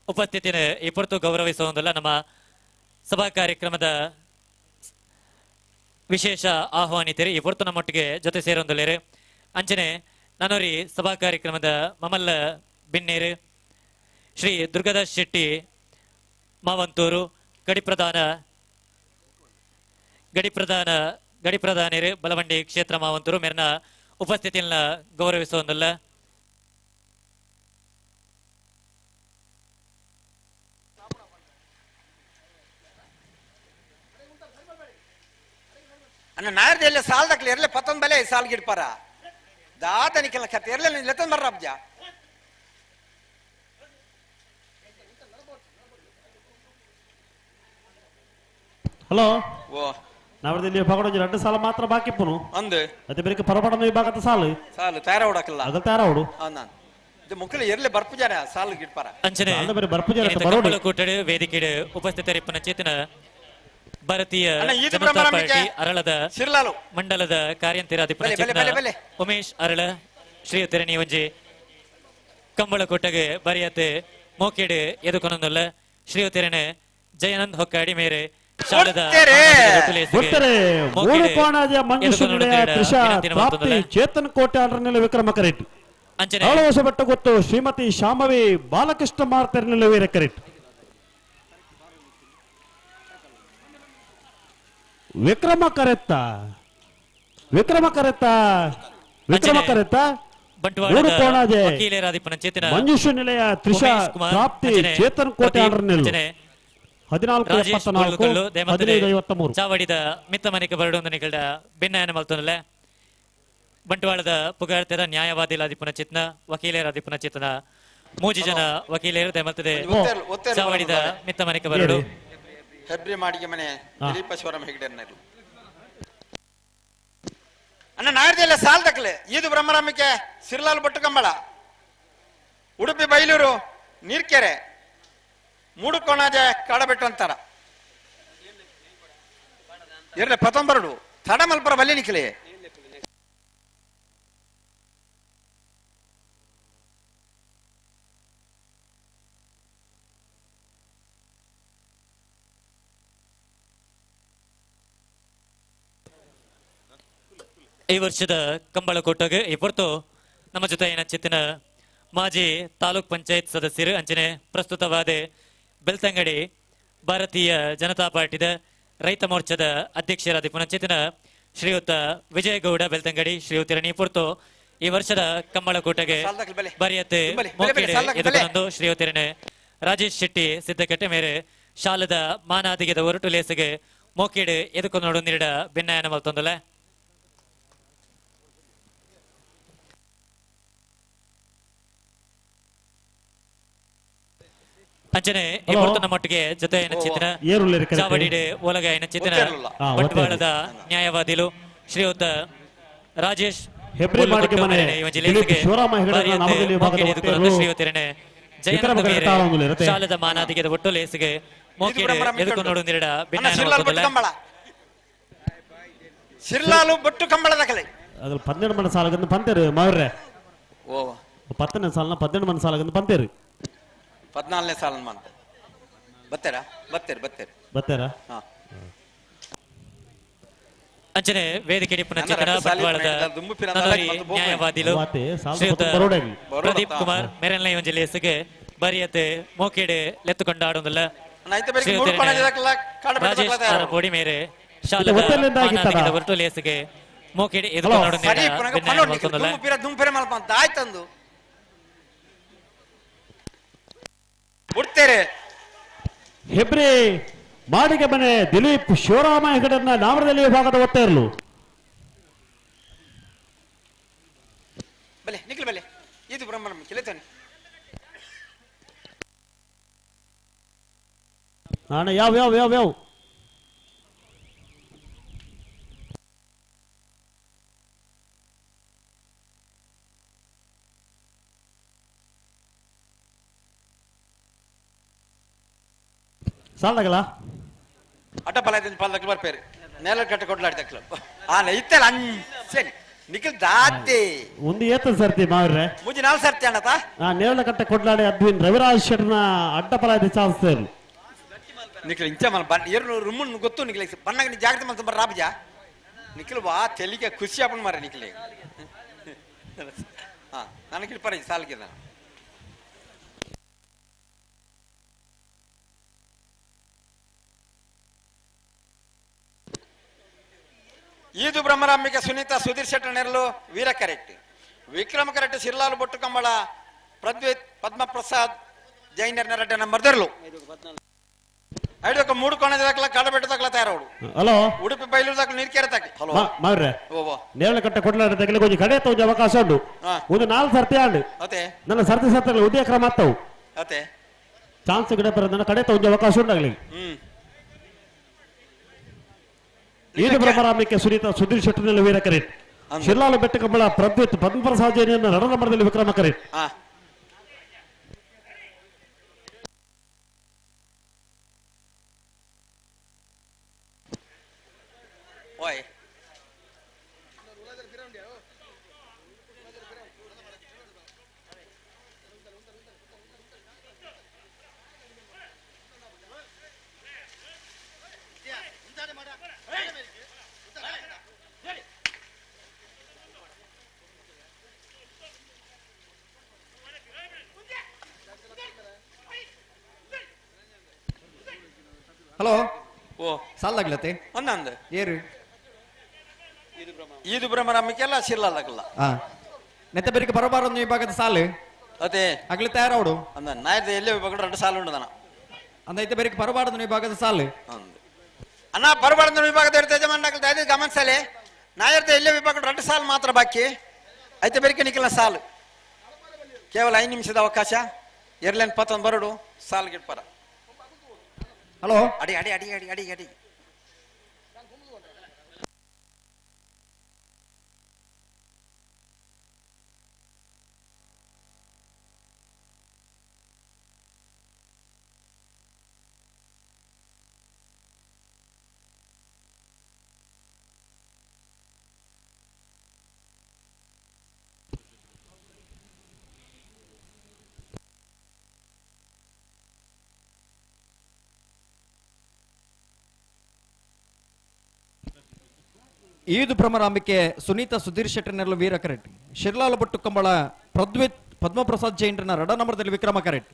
ಉಪಸ್ಥಿತಿನ ಈ ಪೊರ್ತು ಗೌರವಿಸುವುದಲ್ಲ ನಮ್ಮ ಸಭಾ ಕಾರ್ಯಕ್ರಮದ ವಿಶೇಷ ಆಹ್ವಾನಿತರು ಈ ಪೊರ್ತು ನಮ್ಮೊಟ್ಟಿಗೆ ಜೊತೆ ಸೇರೊಂದುಲ್ಲೇರು. ಅಂಚನೆ ನಾನೋರಿ ಸಭಾ ಕಾರ್ಯಕ್ರಮದ ಮಮಲ್ಲ ಬಿನ್ನೇರು ಶ್ರೀ ದುರ್ಗಾದಾಸ್ ಶೆಟ್ಟಿ ಮಾವಂತೂರು ಗಡಿಪ್ರಧಾನರು ಬಲವಂಡಿ ಕ್ಷೇತ್ರ ಮಾವಂತೂರು ಮೇರಿನ ಉಪಸ್ಥಿತಿಯನ್ನು ಗೌರವಿಸುವುದಲ್ಲ. ಅಣ್ಣ ನಾರ್ದೆಲ್ಲ ಸಾಲದಕ್ಲೆ ಎರ್ಲೆ ಪತ್ತೊಂದು ಬಲೆ ಸಾಲ್ ಗಿಡ್ಪಾರ ದಾತನಿಕೆಲ್ಲ ಕತೆ ಎರ್ಲೆ ಲೆತ್ತೊಂದು ಬರ್ರ ಅಬ್ಜ. ಹಲೋ ನಾವಲ್ಲಿ ವಿಭಾಗ 2 ಸಾಲ ಮಾತ್ರ ಬಾಕಿ ಪುನು ಅಂದು ಅದೇ ಬೇರೆ ಪರಪಡನ ವಿಭಾಗದ ಸಾಲು ಸಾಲು ತಯಾರಾವಡಕಲ್ಲ ಅದ ತಯಾರಾವಡು ನಾನು ಇದು ಮುಕ್ಕಲ ಎರ್ಲೆ ಬರ್ಪುಜಾರ ಸಾಲು ಗಿಡ್ಪಾರ ಅಂಚನೆ ಬೇರೆ ಬರ್ಪುಜಾರ ಬರೋಡು ಕೂಟಡು ವೇದಿಕೆಡು ಉಪಸ್ಥಿತರಿಪ್ಪನ ಚೇತನ ಭಾರತೀಯ ಜನತಾ ಪಾರ್ಟಿ ಅರಳದ ಮಂಡಲದ ಕಾರ್ಯಂತಿರಾಧಿಪತಿ ಉಮೇಶ್ ಅರಳ ಶ್ರೀಯುತರಣಿ ಒಂಜಿ ಕಂಬಳಕೋಟಗೆ ಬರಿಯತೆ ಮೋಕೆಡು ಎದುಕೊನೊಂದುಲ್ಲ ಶ್ರೀಯುತರಣೆ ಜಯಾನಂದ್ ಹೊಕ್ಕಾಡಿ ಮೇರೆ ಚೇತನ್ ಕೋಟೆ ಆರ್ಡರ್ನಲ್ಲಿ ವಿಕ್ರಮ ಕರೆಕ್ಟ್ ಹೊಸಬೆಟ್ಟ ಗೊತ್ತು ಶ್ರೀಮತಿ ಶಾಮವಿ ಬಾಲಕೃಷ್ಣ ಮಾರ್ತರ್ನಲ್ಲಿ ವೀರ ಕರೆಕ್ಟ್ ವಿಕ್ರಮ ಕರೆತ್ತ ವಿಕ್ರಮ ಕರೆತ್ತ ವಿಕ್ರಮ ಕರೆತ್ತ ಮಂಜುಷ ನಿಲಯ ತ್ರಿಷಾ ಪ್ರಾಪ್ತಿ ಚೇತನ್ ಕೋಟೆ ಆರ್ಡರ್ನಲ್ಲಿ 14:74 15:53. ಚಾವಡಿದ ಮಿತ್ತ ಮನೆಗೆ ಬರಡೊಂದು ನಿಗಡ ಭಿನ್ನಾಯನ ಮಲ್ತೊಂದಲ್ಲ ಬಂಟ್ವಾಳದ ಪುಗಾರ್ತೆದ ನ್ಯಾಯವಾದಿಲಾದಿಪುನ ಚಿತ್ನ ವಕೀಲರಾದಿಪುನ ಚಿತ್ನ ಮೂಜಿ ಜನ ವಕೀಲರು ದೆಮಲ್ತದೆ ಚಾವಡಿದ ಮಿತ್ತ ಮನೆಗೆ ಬರಡು ಹೆಬ್ರಿ ಮಾಡಿಗೆ ಮನೆ ದಿಲೀಪ ಶಿವರಾಮ ಹೆಗಡೆ ಅಣ್ಣ ನಾಡ್ದೆಲ್ಲ ಸಾಲ್ದಕ್ಲೆ ಈದು ಬ್ರಹ್ಮರಾಮಿಕೆ ಸಿರ್ಲಾಲ್ ಬೊಟ್ಟುಕಂಬಳ ಉಡುಪಿ ಬೈಲೂರು ನೀರ್ಕೆರೆ ಮೂಡುಕೋಣಾಜೆ ಕಾಡಬೆಟ್ಟು ಅಂತಾರ ಇರ್ಲೆ ಪತಂಬರಡು ತಡಮಲ್ಪರ ಬಲ್ಲಿ ನಿಖಲೆ. ಈ ವರ್ಷದ ಕಂಬಳಕೋಟಗೆ ಈ ಪೊರ್ತು ನಮ್ಮ ಜೊತೆ ಚಿತ್ತಿನ ಮಾಜಿ ತಾಲೂಕ್ ಪಂಚಾಯತ್ ಸದಸ್ಯರು ಅಂಚನೆ ಪ್ರಸ್ತುತವಾದ ಬೆಳ್ತಂಗಡಿ ಭಾರತೀಯ ಜನತಾ ಪಾರ್ಟಿದ ರೈತ ಮೋರ್ಚಾದ ಅಧ್ಯಕ್ಷರಾದ ಪುನಶ್ಚೇತನ ಶ್ರೀಯುತ ವಿಜಯಗೌಡ ಬೆಳ್ತಂಗಡಿ ಶ್ರೀಯುತ ಪೊರ್ತು ಈ ವರ್ಷದ ಕಂಬಳಕೋಟಗೆ ಬರೆಯತ್ತೆ ಎದುಕೊಂದು ಶ್ರೀಯುತರಣೆ ರಾಜೇಶ್ ಶೆಟ್ಟಿ ಸಿದ್ದಕಟ್ಟೆ ಮೇರೆ ಶಾಲದ ಮಾನಾದಿಗೆದ ಒರಟು ಲೇಸಿಗೆ ಮೋಕೇಡು ಎದುಕೊಂಡು ನೀಡ ಭಿನ್ನಾಯನ ಮಲ್ತೊಂದಲ್ಲ. ಅಂಚನೆ ಈ ಪೊರ್ತುನ ಮಟ್ಟಿಗೆ ಜೊತೆ ಚಿತ್ರ ಚಾವಡಿಡೆ ಒಲಗಾಯನ ಚಿತ್ರ ಬಂಟ್ವಾಳದ ನ್ಯಾಯವಾದಿಲು ಶ್ರೀಯುತ ರಾಜೇಶ್ ಶಾಲದ ಮಾನಾದಿಗೆ ಒಟ್ಟು ಲೇಸಿಗೆ ಮೋಕಿಡೆ ಎದುಕು ನೋಡುಂದಿರಡ ಸಿರ್ಲಾಲು ಬೊಟ್ಟು ಕಂಬಳದ ಕಲೆ ಅದ್ರ 12 ಮಣ ಸಾಲಗಂದು ಪಂತೇರು ಮಾವ್ರೆ ಓ 10ನೇ ಸಾಲನ 12 ಮಣ ಸಾಲಗಂದು ಪಂತೇರು 14ನೇ ಸಾಲನ ಮಂತ ಬತ್ತೇರಾ ಬತ್ತೇರು ಬತ್ತೇರು ಬತ್ತೇರಾ ಹಾ. ಅಂಚನೆ ವೇದಿಕೆ ಪುನಃ ಬಂಟ್ವಾಳದ ನ್ಯಾಯವಾದಿಲು ಶ್ರೀಯುತ ಪ್ರದೀಪ್ ಕುಮಾರ್ ಮೆರಲ್ನ ಒಂಜಿ ಲೇಸಿಗೆ ಬರಿಯತೆ ಮೋಕೆಡೆ ಲೆತ್ತುಕೊಂಡು ಆಡೊಂದುಲ್ಲ ರಾಜೇಶ್ ಆರ್ ಬೋಡಿ ಮೇರೆ ಶಾಲದ ಮಾನಾದಿಗೆದ ಒಟ್ಟು ಲೇಸಿಗೆ ಮೋಕೆಡೆ ಎದುಕೊಂಡು ಆಡೊಂದಿಲ್ಲ. ಆಯ್ತಂದು ಬಿಡ್ತೇರೆ. ಹೆಬ್ರಿ ಮಾಡಿಗೆ ಮನೆ ದಿಲೀಪ್ ಶಿವರಾಮ ಹೆಗಡನ್ನ ನಾಮರದಲ್ಲಿ ವಿಭಾಗದ ಒತ್ತ ಇರಲು ಬಲೆ ನಿಖಿಲ್ ಬಲೆ ಇದು ಬ್ರಹ್ಮಣ ಕಿಲೆತಾನೆ ಅಣ್ಣ ಯಾವ ಯಾವ ಯಾವ ಯಾವ ಸಾಲಗಲ ಅಡ್ಡ ಬಲ ಪಾಲ್ದಕ್ಲು ಬರ್ಪೇರು ನೇಲ ಕಟ್ಟ ಕೊಡ್ಲಾಡ್ದಕ್ಲು ಆ ಇತ್ತಲ್ಲ ಅಂಚೆ ನಿಖಿಲ್ ದಾತಿ ಒಂದು ಏತ ಸರ್ತಿ ಮಾವ್ರೆ ಮುಂಜಿ ನಾಲ್ ಸರ್ತಿ ಅಣ್ಣತ ಆ ನೇರಳ ಕಟ್ಟ ಕೊಡ್ಲಾಡಿ ಅದ್ವಿನ್ ರವಿರಾಜ್ ಶೆಟ್ನ ಅಡ್ಡ ಬಲ ಇದೆ ಚಾನ್ಸ್ ಇರಲು ನಿಖಿಲ್ ಇಂಚ ಮಲ್ ಬನ್ ಏರು ರುಮ್ಮನ್ ಗೊತ್ತು ನಿಖಿಲ್ ಬಣ್ಣಗ ನೀ ಜಾಗ್ರತೆ ಮಲ್ತ ಬರ್ ರಾಬಜ ನಿಖಿಲ್ ವಾ ತೆಲಿಗೆ ಖುಷಿ ಆಪನ್ ಮಾರ ನಿಖಿಲ್ ಹಾ ನನಗೆ ಪರ ಸಾಲ್ಗೆ ನಾನು ಈದು ಬ್ರಹ್ಮರಾಂಬಿಕೆ ಸುನೀತಾ ಸುಧೀರ್ ಶೆಟ್ಟರ್ ನೆರಳು ವೀರ ಕರೆಕ್ಟ್ ವಿಕ್ರಮ ಕರೆಕ್ಟ್ ಸಿರ್ಲಾಲು ಬೊಟ್ಟು ಕಂಬಳ ಪ್ರದ್ವಿತ್ ಪದ್ಮಪ್ರಸಾದ್ ಜೈನರ್ ನರಡ್ಡ ನಂಬರ್ ದರ್ಲು ಐದಕ್ಕ ಮೂಡು ಕೋಣ ದಾಖಲ ಕಾಡಬೆಟ್ಟ ದಾಖಲ ತಯಾರವಡು ಹಲೋ ಉಡುಪಿ ಬೈಲೂರು ದಾಖಲು ನೀರ್ಕೆರೆ ತಾಕಿ ಹಲೋ ಮಾವ್ರೆ ಓ ನೇರಳ ಕಟ್ಟ ಕೊಡ್ಲಾಡಿ ತಗಲಿ ಕೊಂಚ ಕಡೆ ತೋಜ ಅವಕಾಶ ಉಂಟು ಒಂದು ನಾಲ್ಕು ಸರ್ತಿ ಆಂಡು ಅತೆ ನನ್ನ ಸರ್ತಿ ಸರ್ತಿಗಳು ಉದಯ ಕ್ರಮ ಆಗ್ತಾವು ಅತೆ ಚಾನ್ಸ್ ಗಿಡ ಬರ ನನ್ನ ಕಡೆ ತೋಜ ಅವಕಾಶ ಉಂಟಾಗ್ಲಿ. ಈದು ಬ್ರಹ್ಮರಾಮಕ್ಕೆ ಸುನೀತಾ ಸುಧೀರ್ ಶೆಟ್ಟರ್ನಲ್ಲಿ ವೀರ ಕರೆಕ್ಟ್ ಶಿರ್ಲಾಲು ಬೆಟ್ಟಕಂಬಳ ಪ್ರದ್ಯುತ್ ಪದ್ಮಪ್ರಸಾದ್ ಜೈನನ್ನ ನಡ ನಂಬರದಲ್ಲಿ ವಿಕ್ರಮ ಕರೆಕ್ಟ್. ಓಯ್ ಹಲೋ ಓ ಸಾಲಾಗ್ಲತೆ ಒಂದೊಂದು ಏರು ಈದು ಬ್ರಹ್ಮರಾಮಕ್ಕೆಲ್ಲ ಶಿರ್ಲಾಲಕ್ಕಲ್ಲ ಹಾ ನೆತ್ತ ಬೆರಿಕೆ ಬರಬಾರದು ವಿಭಾಗದ ಸಾಲು ಅದೇ ಅಗ್ಲಿ ತಯಾರಾವಡು ಅಂದ ನಾಯ್ದ ಎಲ್ಲೇ ವಿಭಾಗ ಎರಡು ಸಾಲು ಉಂಡು ನಾನು ಅಂದೈತೆ ಬೆರಿಕೆ ಬರಬಾರದು ವಿಭಾಗದ ಸಾಲು ಅಣ್ಣ ಬರಬಾರದು ವಿಭಾಗದ ಯಜಮಾನ ಗಮನಿಸಲೆ ನಾಯರ್ದ ಎಲ್ಲೇ ವಿಭಾಗ ಎರಡು ಸಾಲು ಮಾತ್ರ ಬಾಕಿ ಐತೆ ಬೆರಿಕೆ ನಿಖಿಲ್ನ ಸಾಲು ಕೇವಲ 5 ನಿಮಿಷದ ಅವಕಾಶ ಎರ್ಲೇನ್ ಪತ್ತೊಂದು ಬರಡು ಸಾಲು ಗಿಡ್ಪರ. ಹಲೋ ಅಡಿ ಅಡಿ ಅಡಿ ಅಡಿ ಅಡಿ ಅಡಿ ಈದು ಭ್ರಮರಾಂಬಿಕೆ ಸುನೀತಾ ಸುಧೀರ್ ಶೆಟ್ಟರ್ನೆಲ್ಲ ವೀರ ಕರೆಕ್ಟ್ ಶಿರ್ಲಾಲ ಭಟ್ಟು ಕಂಬಳ ಪ್ರದ್ವಿತ್ ಪದ್ಮಪ್ರಸಾದ್ ಜೈನ್ರನ್ನ ರಡ ನಂಬರ್ದಲ್ಲಿ ವಿಕ್ರಮ ಕರೆಕ್ಟ್.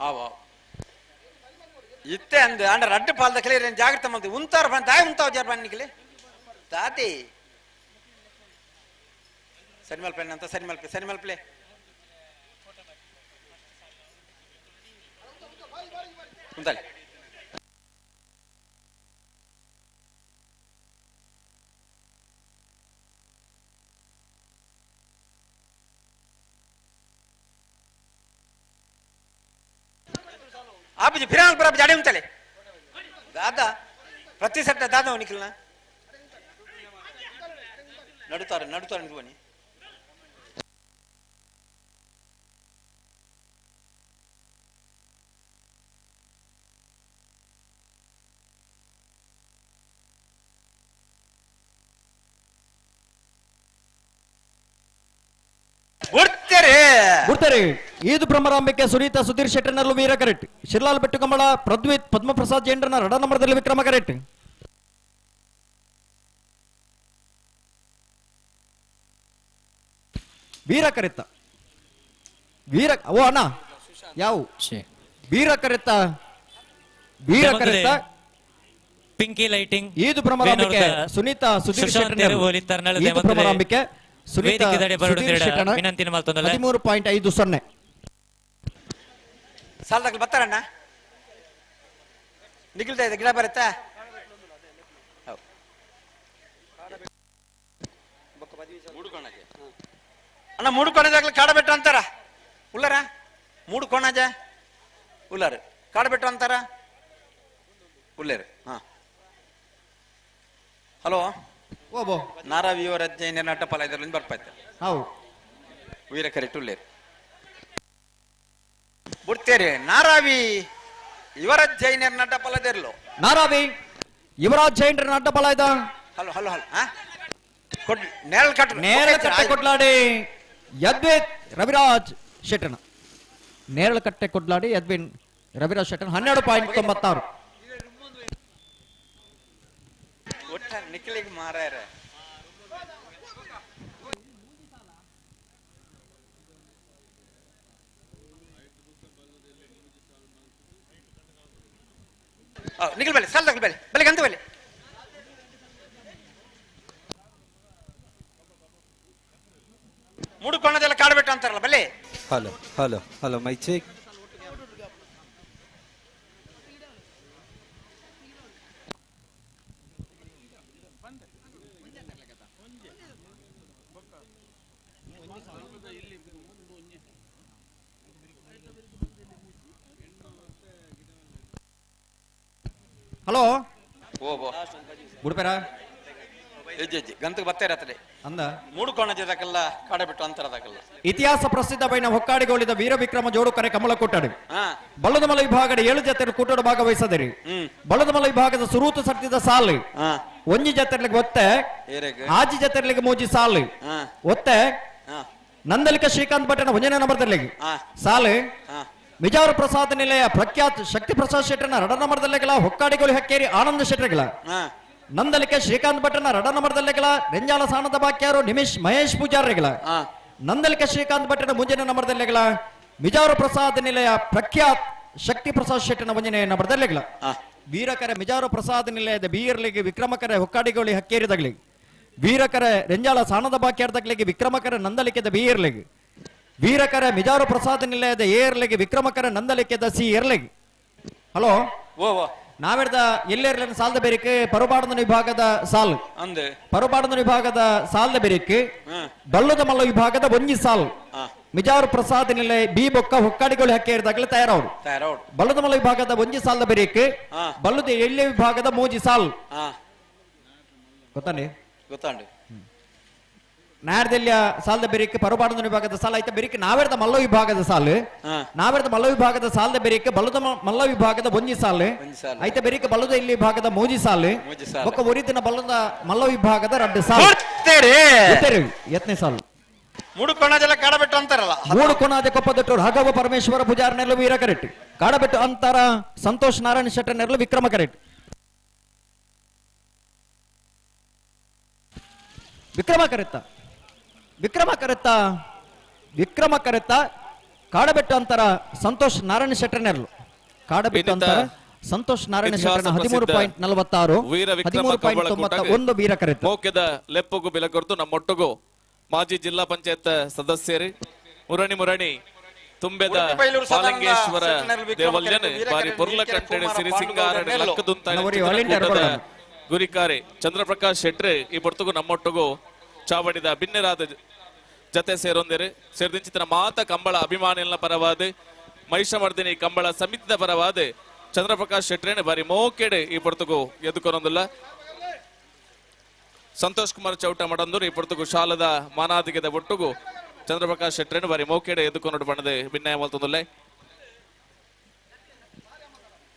ಆವ ಇತ್ತೆ ಅಂದ್ ಅಂಡ ರಡ್ಡು ಪಾಲ್ದ ಕ್ಲಿಯರ್ ಜಾಗ್ರತೆ ಮಲ್ತಿ ಉಂತಾರ ಬನ್ ದಾಯ ಉಂತಾವ ಜಾರ್ ಬನ್ನಿಕ್ಲೆ ತಾತಿ ಸರಿ ಮಲ್ಪೆ ಅಂತ ಸರಿ ಮಲ್ಪೆ ಸರಿ ಮಲ್ಪಲೆ ಉಂತಾಲೆ आप फिर पर जाड़े उंतले दादा प्रति सट्ಟ दादा निखिलना ನಡುತ್ತಾರೆ ನಡುತ್ತಾರೆ ನಿಲ್ವನಿ ಬಿಡ್ತಾರೆ. ಈದು ಭ್ರಮರಾಂಬಿಕೆ ಸುನೀತಾ ಸುಧೀರ್ ಶೆಟ್ಟರ್ನಲ್ಲೂ ವೀರ ಕರೆಕ್ಟ್. ಶಿರ್ಲಾಲ್ ಬೆಟ್ಟುಕಂಬಳ ಪ್ರದ್ವಿತ್ ಪದ್ಮಪ್ರಸಾದ್ ಜೈನ್ರನ್ನ ರಡ ನಂಬರ್ದಲ್ಲಿ ವಿಕ್ರಮ ಕರೆಕ್ಟ್. ವೀರ ಕರೆತ್ತ ವೀರ ಓ ಅಣ್ಣ ಯಾವ ವೀರ ಕರೆತ್ತ ವೀರ ಕರೆತ್ತ ಪಿಂಕಿ ಲೈಟಿಂಗ್ ಈದು ಭ್ರಮರಾಂಬಿಕೆ ಸುನೀತಾ ಸುಧೀರ್ ಶೆಟ್ಟರ್ ಈದು ಭ್ರಮರಾಂಬಿಕೆ ಸುನೀತಾ ಸುಧೀರ್ ಶೆಟ್ಟರ್ 13.50. ಸಾಲದಾಗಲಿ ಬರ್ತಾರಣ್ಣ ನಿಗಿಲ್ತಾ ಇದೆ ಗಿಡ ಬರುತ್ತಾ? ಅಣ್ಣ ಮೂಡು ಕೊಣಜಾಗ್ಲಿ ಕಾಡಬೆಟ್ಟು ಅಂತಾರ ಉಳ್ಳಾರ? ಮೂಡು ಕೊಣಜ ಉಳ್ಳಾರ ಕಾಡಬೆಟ್ಟು ಅಂತಾರ ಉಳ್ಳೇರು. ಹಾ ಹಲೋ ಓಬೋ ನಾರಾ ವಿವರ ನಟ್ಟಪಾಲ ಇದರಲ್ಲಿ ಬರ್ಪಾಯ್ತು. ಹೌದು ವೀರ ಕರೆಕ್ಟ್ ಉಳ್ಳೇರು ಬಿಡ್ತೇರಿ. ನಾರಾವಿ ಯುವರಾಜ್ ಜೈನರ್ ನಟ್ಟಪಾಲದಿರ್ಲು. ನಾರಾವಿ ಯುವರಾಜ್ ಜೈನರ ನಟ್ಟಪಾಲ ಇದ. ಹಲೋ ಹಲೋ ಹಲೋ ಹಾ ಕೊಡ್ ನೇರಳ ಕಟ್ ನೇರಳ ಕಟ್ಟೆ ಕೊಡ್ಲಾಡಿ ಯದ್ವಿತ್ ರವಿರಾಜ್ ಶೆಟ್ಟಣ. ನೇರಳ ಕಟ್ಟೆ ಕೊಡ್ಲಾಡಿ ಯದ್ವಿನ್ ರವಿರಾಜ್ ಶೆಟ್ಟಣ 12.96. ಒಟ್ಟ ನಿಖಲಿಗೆ ಮಾರಾಯರ ನಿಖಲ್ ಬಲೆ ಸಾಲ ತಗಲ್ ಬಲೆ ಬಲೆ ಗಂತ ಬಲೆ ಮೂಡುಕೊಣದೆಲ್ಲ ಕಾಡಬೆಟ್ಟು ಅಂತಾರಲ್ಲ ಬಲೆ. Hello hello hello mic check. Hello ಓಬೋ ಬುಡ್ಪೇರ ಹೆಜ್ಜೆ ಗಂತಕ್ಕೆ ಬರ್ತಾ ಇರತ್ತದೆ ಅಂದ ಮೂಡುಕೋಣ ಜೊತೆಗೆಲ್ಲ ಕಾಡಬಿಟ್ಟು ಅಂತರದಾಗಲ್ಲ. ಇತಿಹಾಸ ಪ್ರಸಿದ್ಧ ಬೈನ ಹೊಕ್ಕಾಡಿಗೋಳಿದ ವೀರ ವಿಕ್ರಮ ಜೋಡುಕರೆ ಕಮಲ ಕೊಟ್ಟಾಡಿ. ಬಳ್ಳದಮಲ ವಿಭಾಗದ 7 ಜತೆರು ಕೂಟೋಡು ಭಾಗವಹಿಸದಿರಿ. ಬಳ್ಳದಮಲ ವಿಭಾಗದ ಸುರೂತು ಸರ್ತಿದ ಸಾಲು ಒಂಜಿ ಜತೆರ್ಲಿಗೆ ಒತ್ತೆ, ಆಜಿ ಜತೆರ್ಲಿಗೆ ಮೂಜಿ ಸಾಲು ಒತ್ತೆ. ನಂದಲಿಕ ಶ್ರೀಕಾಂತ್ ಭಟ್ಟನ ಒಂಜನೇ ನಂಬರ್ದಲ್ಲಿಗೆ ಸಾಲು. ಮಿಜಾರು ಪ್ರಸಾದ್ ನಿಲಯ ಪ್ರಖ್ಯಾತ್ ಶಕ್ತಿ ಪ್ರಸಾದ್ ಶೆಟ್ಟರ್ನ ರಡ ನಂಬರ್ದಲ್ಲಿಗೆಲ್ಲ ಹೊಕ್ಕಾಡಿಗೋಳಿ ಹಕ್ಕೇರಿ ಆನಂದ ಶೆಟ್ಟರ್ಗಳ. ನಂದಲಿಕೆ ಶ್ರೀಕಾಂತ್ ಭಟ್ಟನ ರಡ ನಂಬರ್ದಲ್ಲಿಗೆಲ್ಲ ರೆಂಜಾಲ ಸಾಣದ ಬಾಕ್ಯಾರು ನಿಮಿಷ್ ಮಹೇಶ್ ಪೂಜಾರಿಗಳ. ನಂದಲಿಕೆ ಶ್ರೀಕಾಂತ್ ಭಟ್ಟನ ಮುಂಜಾನೆ ನಂಬರ್ದಲ್ಲಿಗೆಲ್ಲ ಮಿಜಾರು ಪ್ರಸಾದ್ ನಿಲಯ ಪ್ರಖ್ಯಾತ್ ಶಕ್ತಿ ಪ್ರಸಾದ್ ಶೆಟ್ಟನ ಮುಂಜಾನೆ ನಂಬರ್ದಲ್ಲಿಗೆಲ್ಲ. ವೀರಕರೆ ಮಿಜಾರು ಪ್ರಸಾದ್ ನಿಲಯದ ಬೀಯರ್ಲಿಗೆ ವಿಕ್ರಮಕರೆ ಹೊಕ್ಕಾಡಿಗೋಳಿ ಹಕ್ಕೇರಿದಗ್ಲಿ. ವೀರಕರೆ ರೆಂಜಾಲ ಸಾಣದ ಬಾಕ್ಯಾರ್ದಗ್ಲಿಗೆ ವಿಕ್ರಮಕರೆ ನಂದಲಿಕೆದ ಬೀಯರ್ಲಿಗೆ. ವೀರಕರ ಮಿಜಾರು ಪ್ರಸಾದ್ ನಿಲಯದ ಏರ್ಲಿಗೆ ವಿಕ್ರಮಕರ ನಂದಲಿಕೆದ ಸಿ ಎರ್ಲಿಗೆ. ಹಲೋ ನಾವೆರ್ದ ಎಲ್ಲೆರ್ಲಿನ ಸಾಲದ ಬೇರಿಕೆ ಪರುಬಾಡದ ವಿಭಾಗದ ಸಾಲ್ ಪರುಬಾಡದ ವಿಭಾಗದ ಸಾಲದ ಬೇರಿಕೆ ಬಲ್ಲದ ಮಲ್ಲ ವಿಭಾಗದ ಒಂಜಿ ಸಾಲ್ ಮಿಜಾರು ಪ್ರಸಾದ್ ನಿಲಯ ಬಿ ಬೊಕ್ಕ ಹೊಕ್ಕಾಡಿಗಳು ಹಕ್ಕೇರಿದಾಗಲೇ ತಯಾರವರು. ಬಲ್ಲದ ಮಲ್ಲ ವಿಭಾಗದ ಒಂಜಿ ಸಾಲದ ಬೇರಿಕೆ ಬಲ್ಲದ ಎಳ್ಳೆ ವಿಭಾಗದ ಮೂಜಿ ಸಾಲ್ ಗೊತ್ತಾನೆ ಗೊತ್ತಾಂಡಿ. ನಾರ್ದೆಲ್ಲಿಯ ಸಾಲದ ಬೆರಿಕೆ ಪರುಬಾಡದ ವಿಭಾಗದ ಸಾಲ ಆಯ್ತಾ ಬೆರಿಕೆ ನಾವೆರ್ದ ಮಲ್ಲ ವಿಭಾಗದ ಸಾಲು ನಾವೆರ್ದ ಮಲ್ಲ ವಿಭಾಗದ ಸಾಲದ ಬೆರಿಕೆ ಬಲ್ಲದ ಮಲ್ಲ ವಿಭಾಗದ ಒಂಜಿ ಸಾಲು ಆಯ್ತಾ ಬೆರಿಕೆ ಬಲ್ಲದ ಇಲ್ಲಿ ವಿಭಾಗದ ಮೂಜಿ ಸಾಲು ಒಕ್ಕ ಒರಿದಿನ ಬಲ್ಲದ ಮಲ್ಲ ವಿಭಾಗದ ರಡ್ಡು ಸಾಲು ಎತ್ತನೇ ಸಾಲು. ಮೂಡು ಕೊಣದೆಲ್ಲ ಕಾಡಬೆಟ್ಟು ಅಂತಾರಲ್ಲ. ಮೂಡು ಕೊಣಾದ ಕೊಪ್ಪದಟ್ಟು ರಾಘವ ಪರಮೇಶ್ವರ ಪೂಜಾರ ನೆರಳು ವೀರ ಕರೆಕ್ಟ್. ಕಾಡಬೆಟ್ಟು ಅಂತಾರ ಸಂತೋಷ್ ನಾರಾಯಣ ಶೆಟ್ಟರ್ ನೆರಳು ವಿಕ್ರಮ ಕರೆಕ್ಟ್. ವಿಕ್ರಮ ಕರೆತ್ತ ವಿಕ್ರಮ ಕರೆತ್ತ ವಿಕ್ರಮ ಕರೆತ್ತ ಕಾಡಬೆಟ್ಟು ಅಂತರ ಸಂತೋಷ್ ನಾರಾಯಣ ಶೆಟ್ಟರ್ ನೆರಳು. ಕಾಡಬೆಟ್ಟು ಅಂತರ ಸಂತೋಷ್ ನಾರಾಯಣ ಇತಿಹಾಸ ಶೆಟ್ಟರ್ನ ಹದಿಮೂರು ಪ್ರಸಿದ್ಧ ಪಾಯಿಂಟ್ ನಲವತ್ತಾರು ವೀರ ವಿಕ್ರಮ ಹದಿಮೂರು ಪಾಯಿಂಟ್ ಕಂಬಳ ತೊಂಬತ್ತ ಕೂಟಗ್ ಒಂದು ವೀರ ಕರೆತ. ಮೋಕೆದ ಲೆಪ್ಪುಗು ಬೆಲೆ ಕೊರ್ತು ನಮ್ಮೊಟ್ಟುಗು ಮಾಜಿ ಜಿಲ್ಲಾ ಪಂಚಾಯತ್ ಸದಸ್ಯರು ಮುರಣಿ ಮುರಣಿ ತುಂಬೆದ ಉಡುಪಿ ಬೈಲೂರು ಸದಾನಂದ ಪಾಲಂಗೇಶ್ವರ ಸೆಟ್ಟನಹಳ್ಳಿ ವಿಕ್ರಮ ದೇವಲ್ಯನ ಕರೆತ, ವೀರ ಬಾರಿ ಕರೆತ, ಪೊರ್ಲ ನೀರ್ಕೆರೆ ಕಂಟೆಡೆ ಕುಮಾರ ಸಿರಿ ಸಿಂಗಾರಡೆ ಪಾಂಡುಗೌಡ ಲಕ್ಕದುಂತಾಯ ನವರಿ ವಾಲಂಟಿಯರ್ ಕೂಟದ ಕೊಡೋಣ. ಗುರಿಕಾರೆ ಚಂದ್ರಪ್ರಕಾಶ್ ಶೆಟ್ರೆ ಈ ಪೊರ್ತುಗು ನಮ್ಮೊಟ್ಟುಗು ಚಾವಡಿದ ಬಿನ್ನೆರಾದ ಜತೆ ಸೇರೊಂದಿರು ಸೇರಿದಿಂಚಿತನ ಮಾತ ಕಂಬಳ ಅಭಿಮಾನಿಗಳ ಪರವಾದ ಮಹಿಷಮರ್ದಿನಿ ಕಂಬಳ ಸಮಿತಿದ ಪರವಾದ ಚಂದ್ರಪ್ರಕಾಶ್ ಶೆಟ್ರೇನೆ ಬಾರಿ ಮೋಕೆಡೆ ಈ ಪೊರ್ತುಗು ಎದುಕೊನೊಂದುಲ್ಲ. ಸಂತೋಷ್ ಕುಮಾರ್ ಚೌಟ ಮಡಂದೂರು ಈ ಪೊರ್ತುಗು ಶಾಲದ ಮಾನಾದಿಗೆದ ಒಟ್ಟುಗು ಚಂದ್ರಪ್ರಕಾಶ್ ಶೆಟ್ರೇನು ಬಾರಿ ಮೋಕೆಡೆ ಎದುಕೊನೊಡು ಬಣ್ಣದ ಭಿನ್ನಯ ಮಲ್ತೊಂದುಲ್ಲೆ.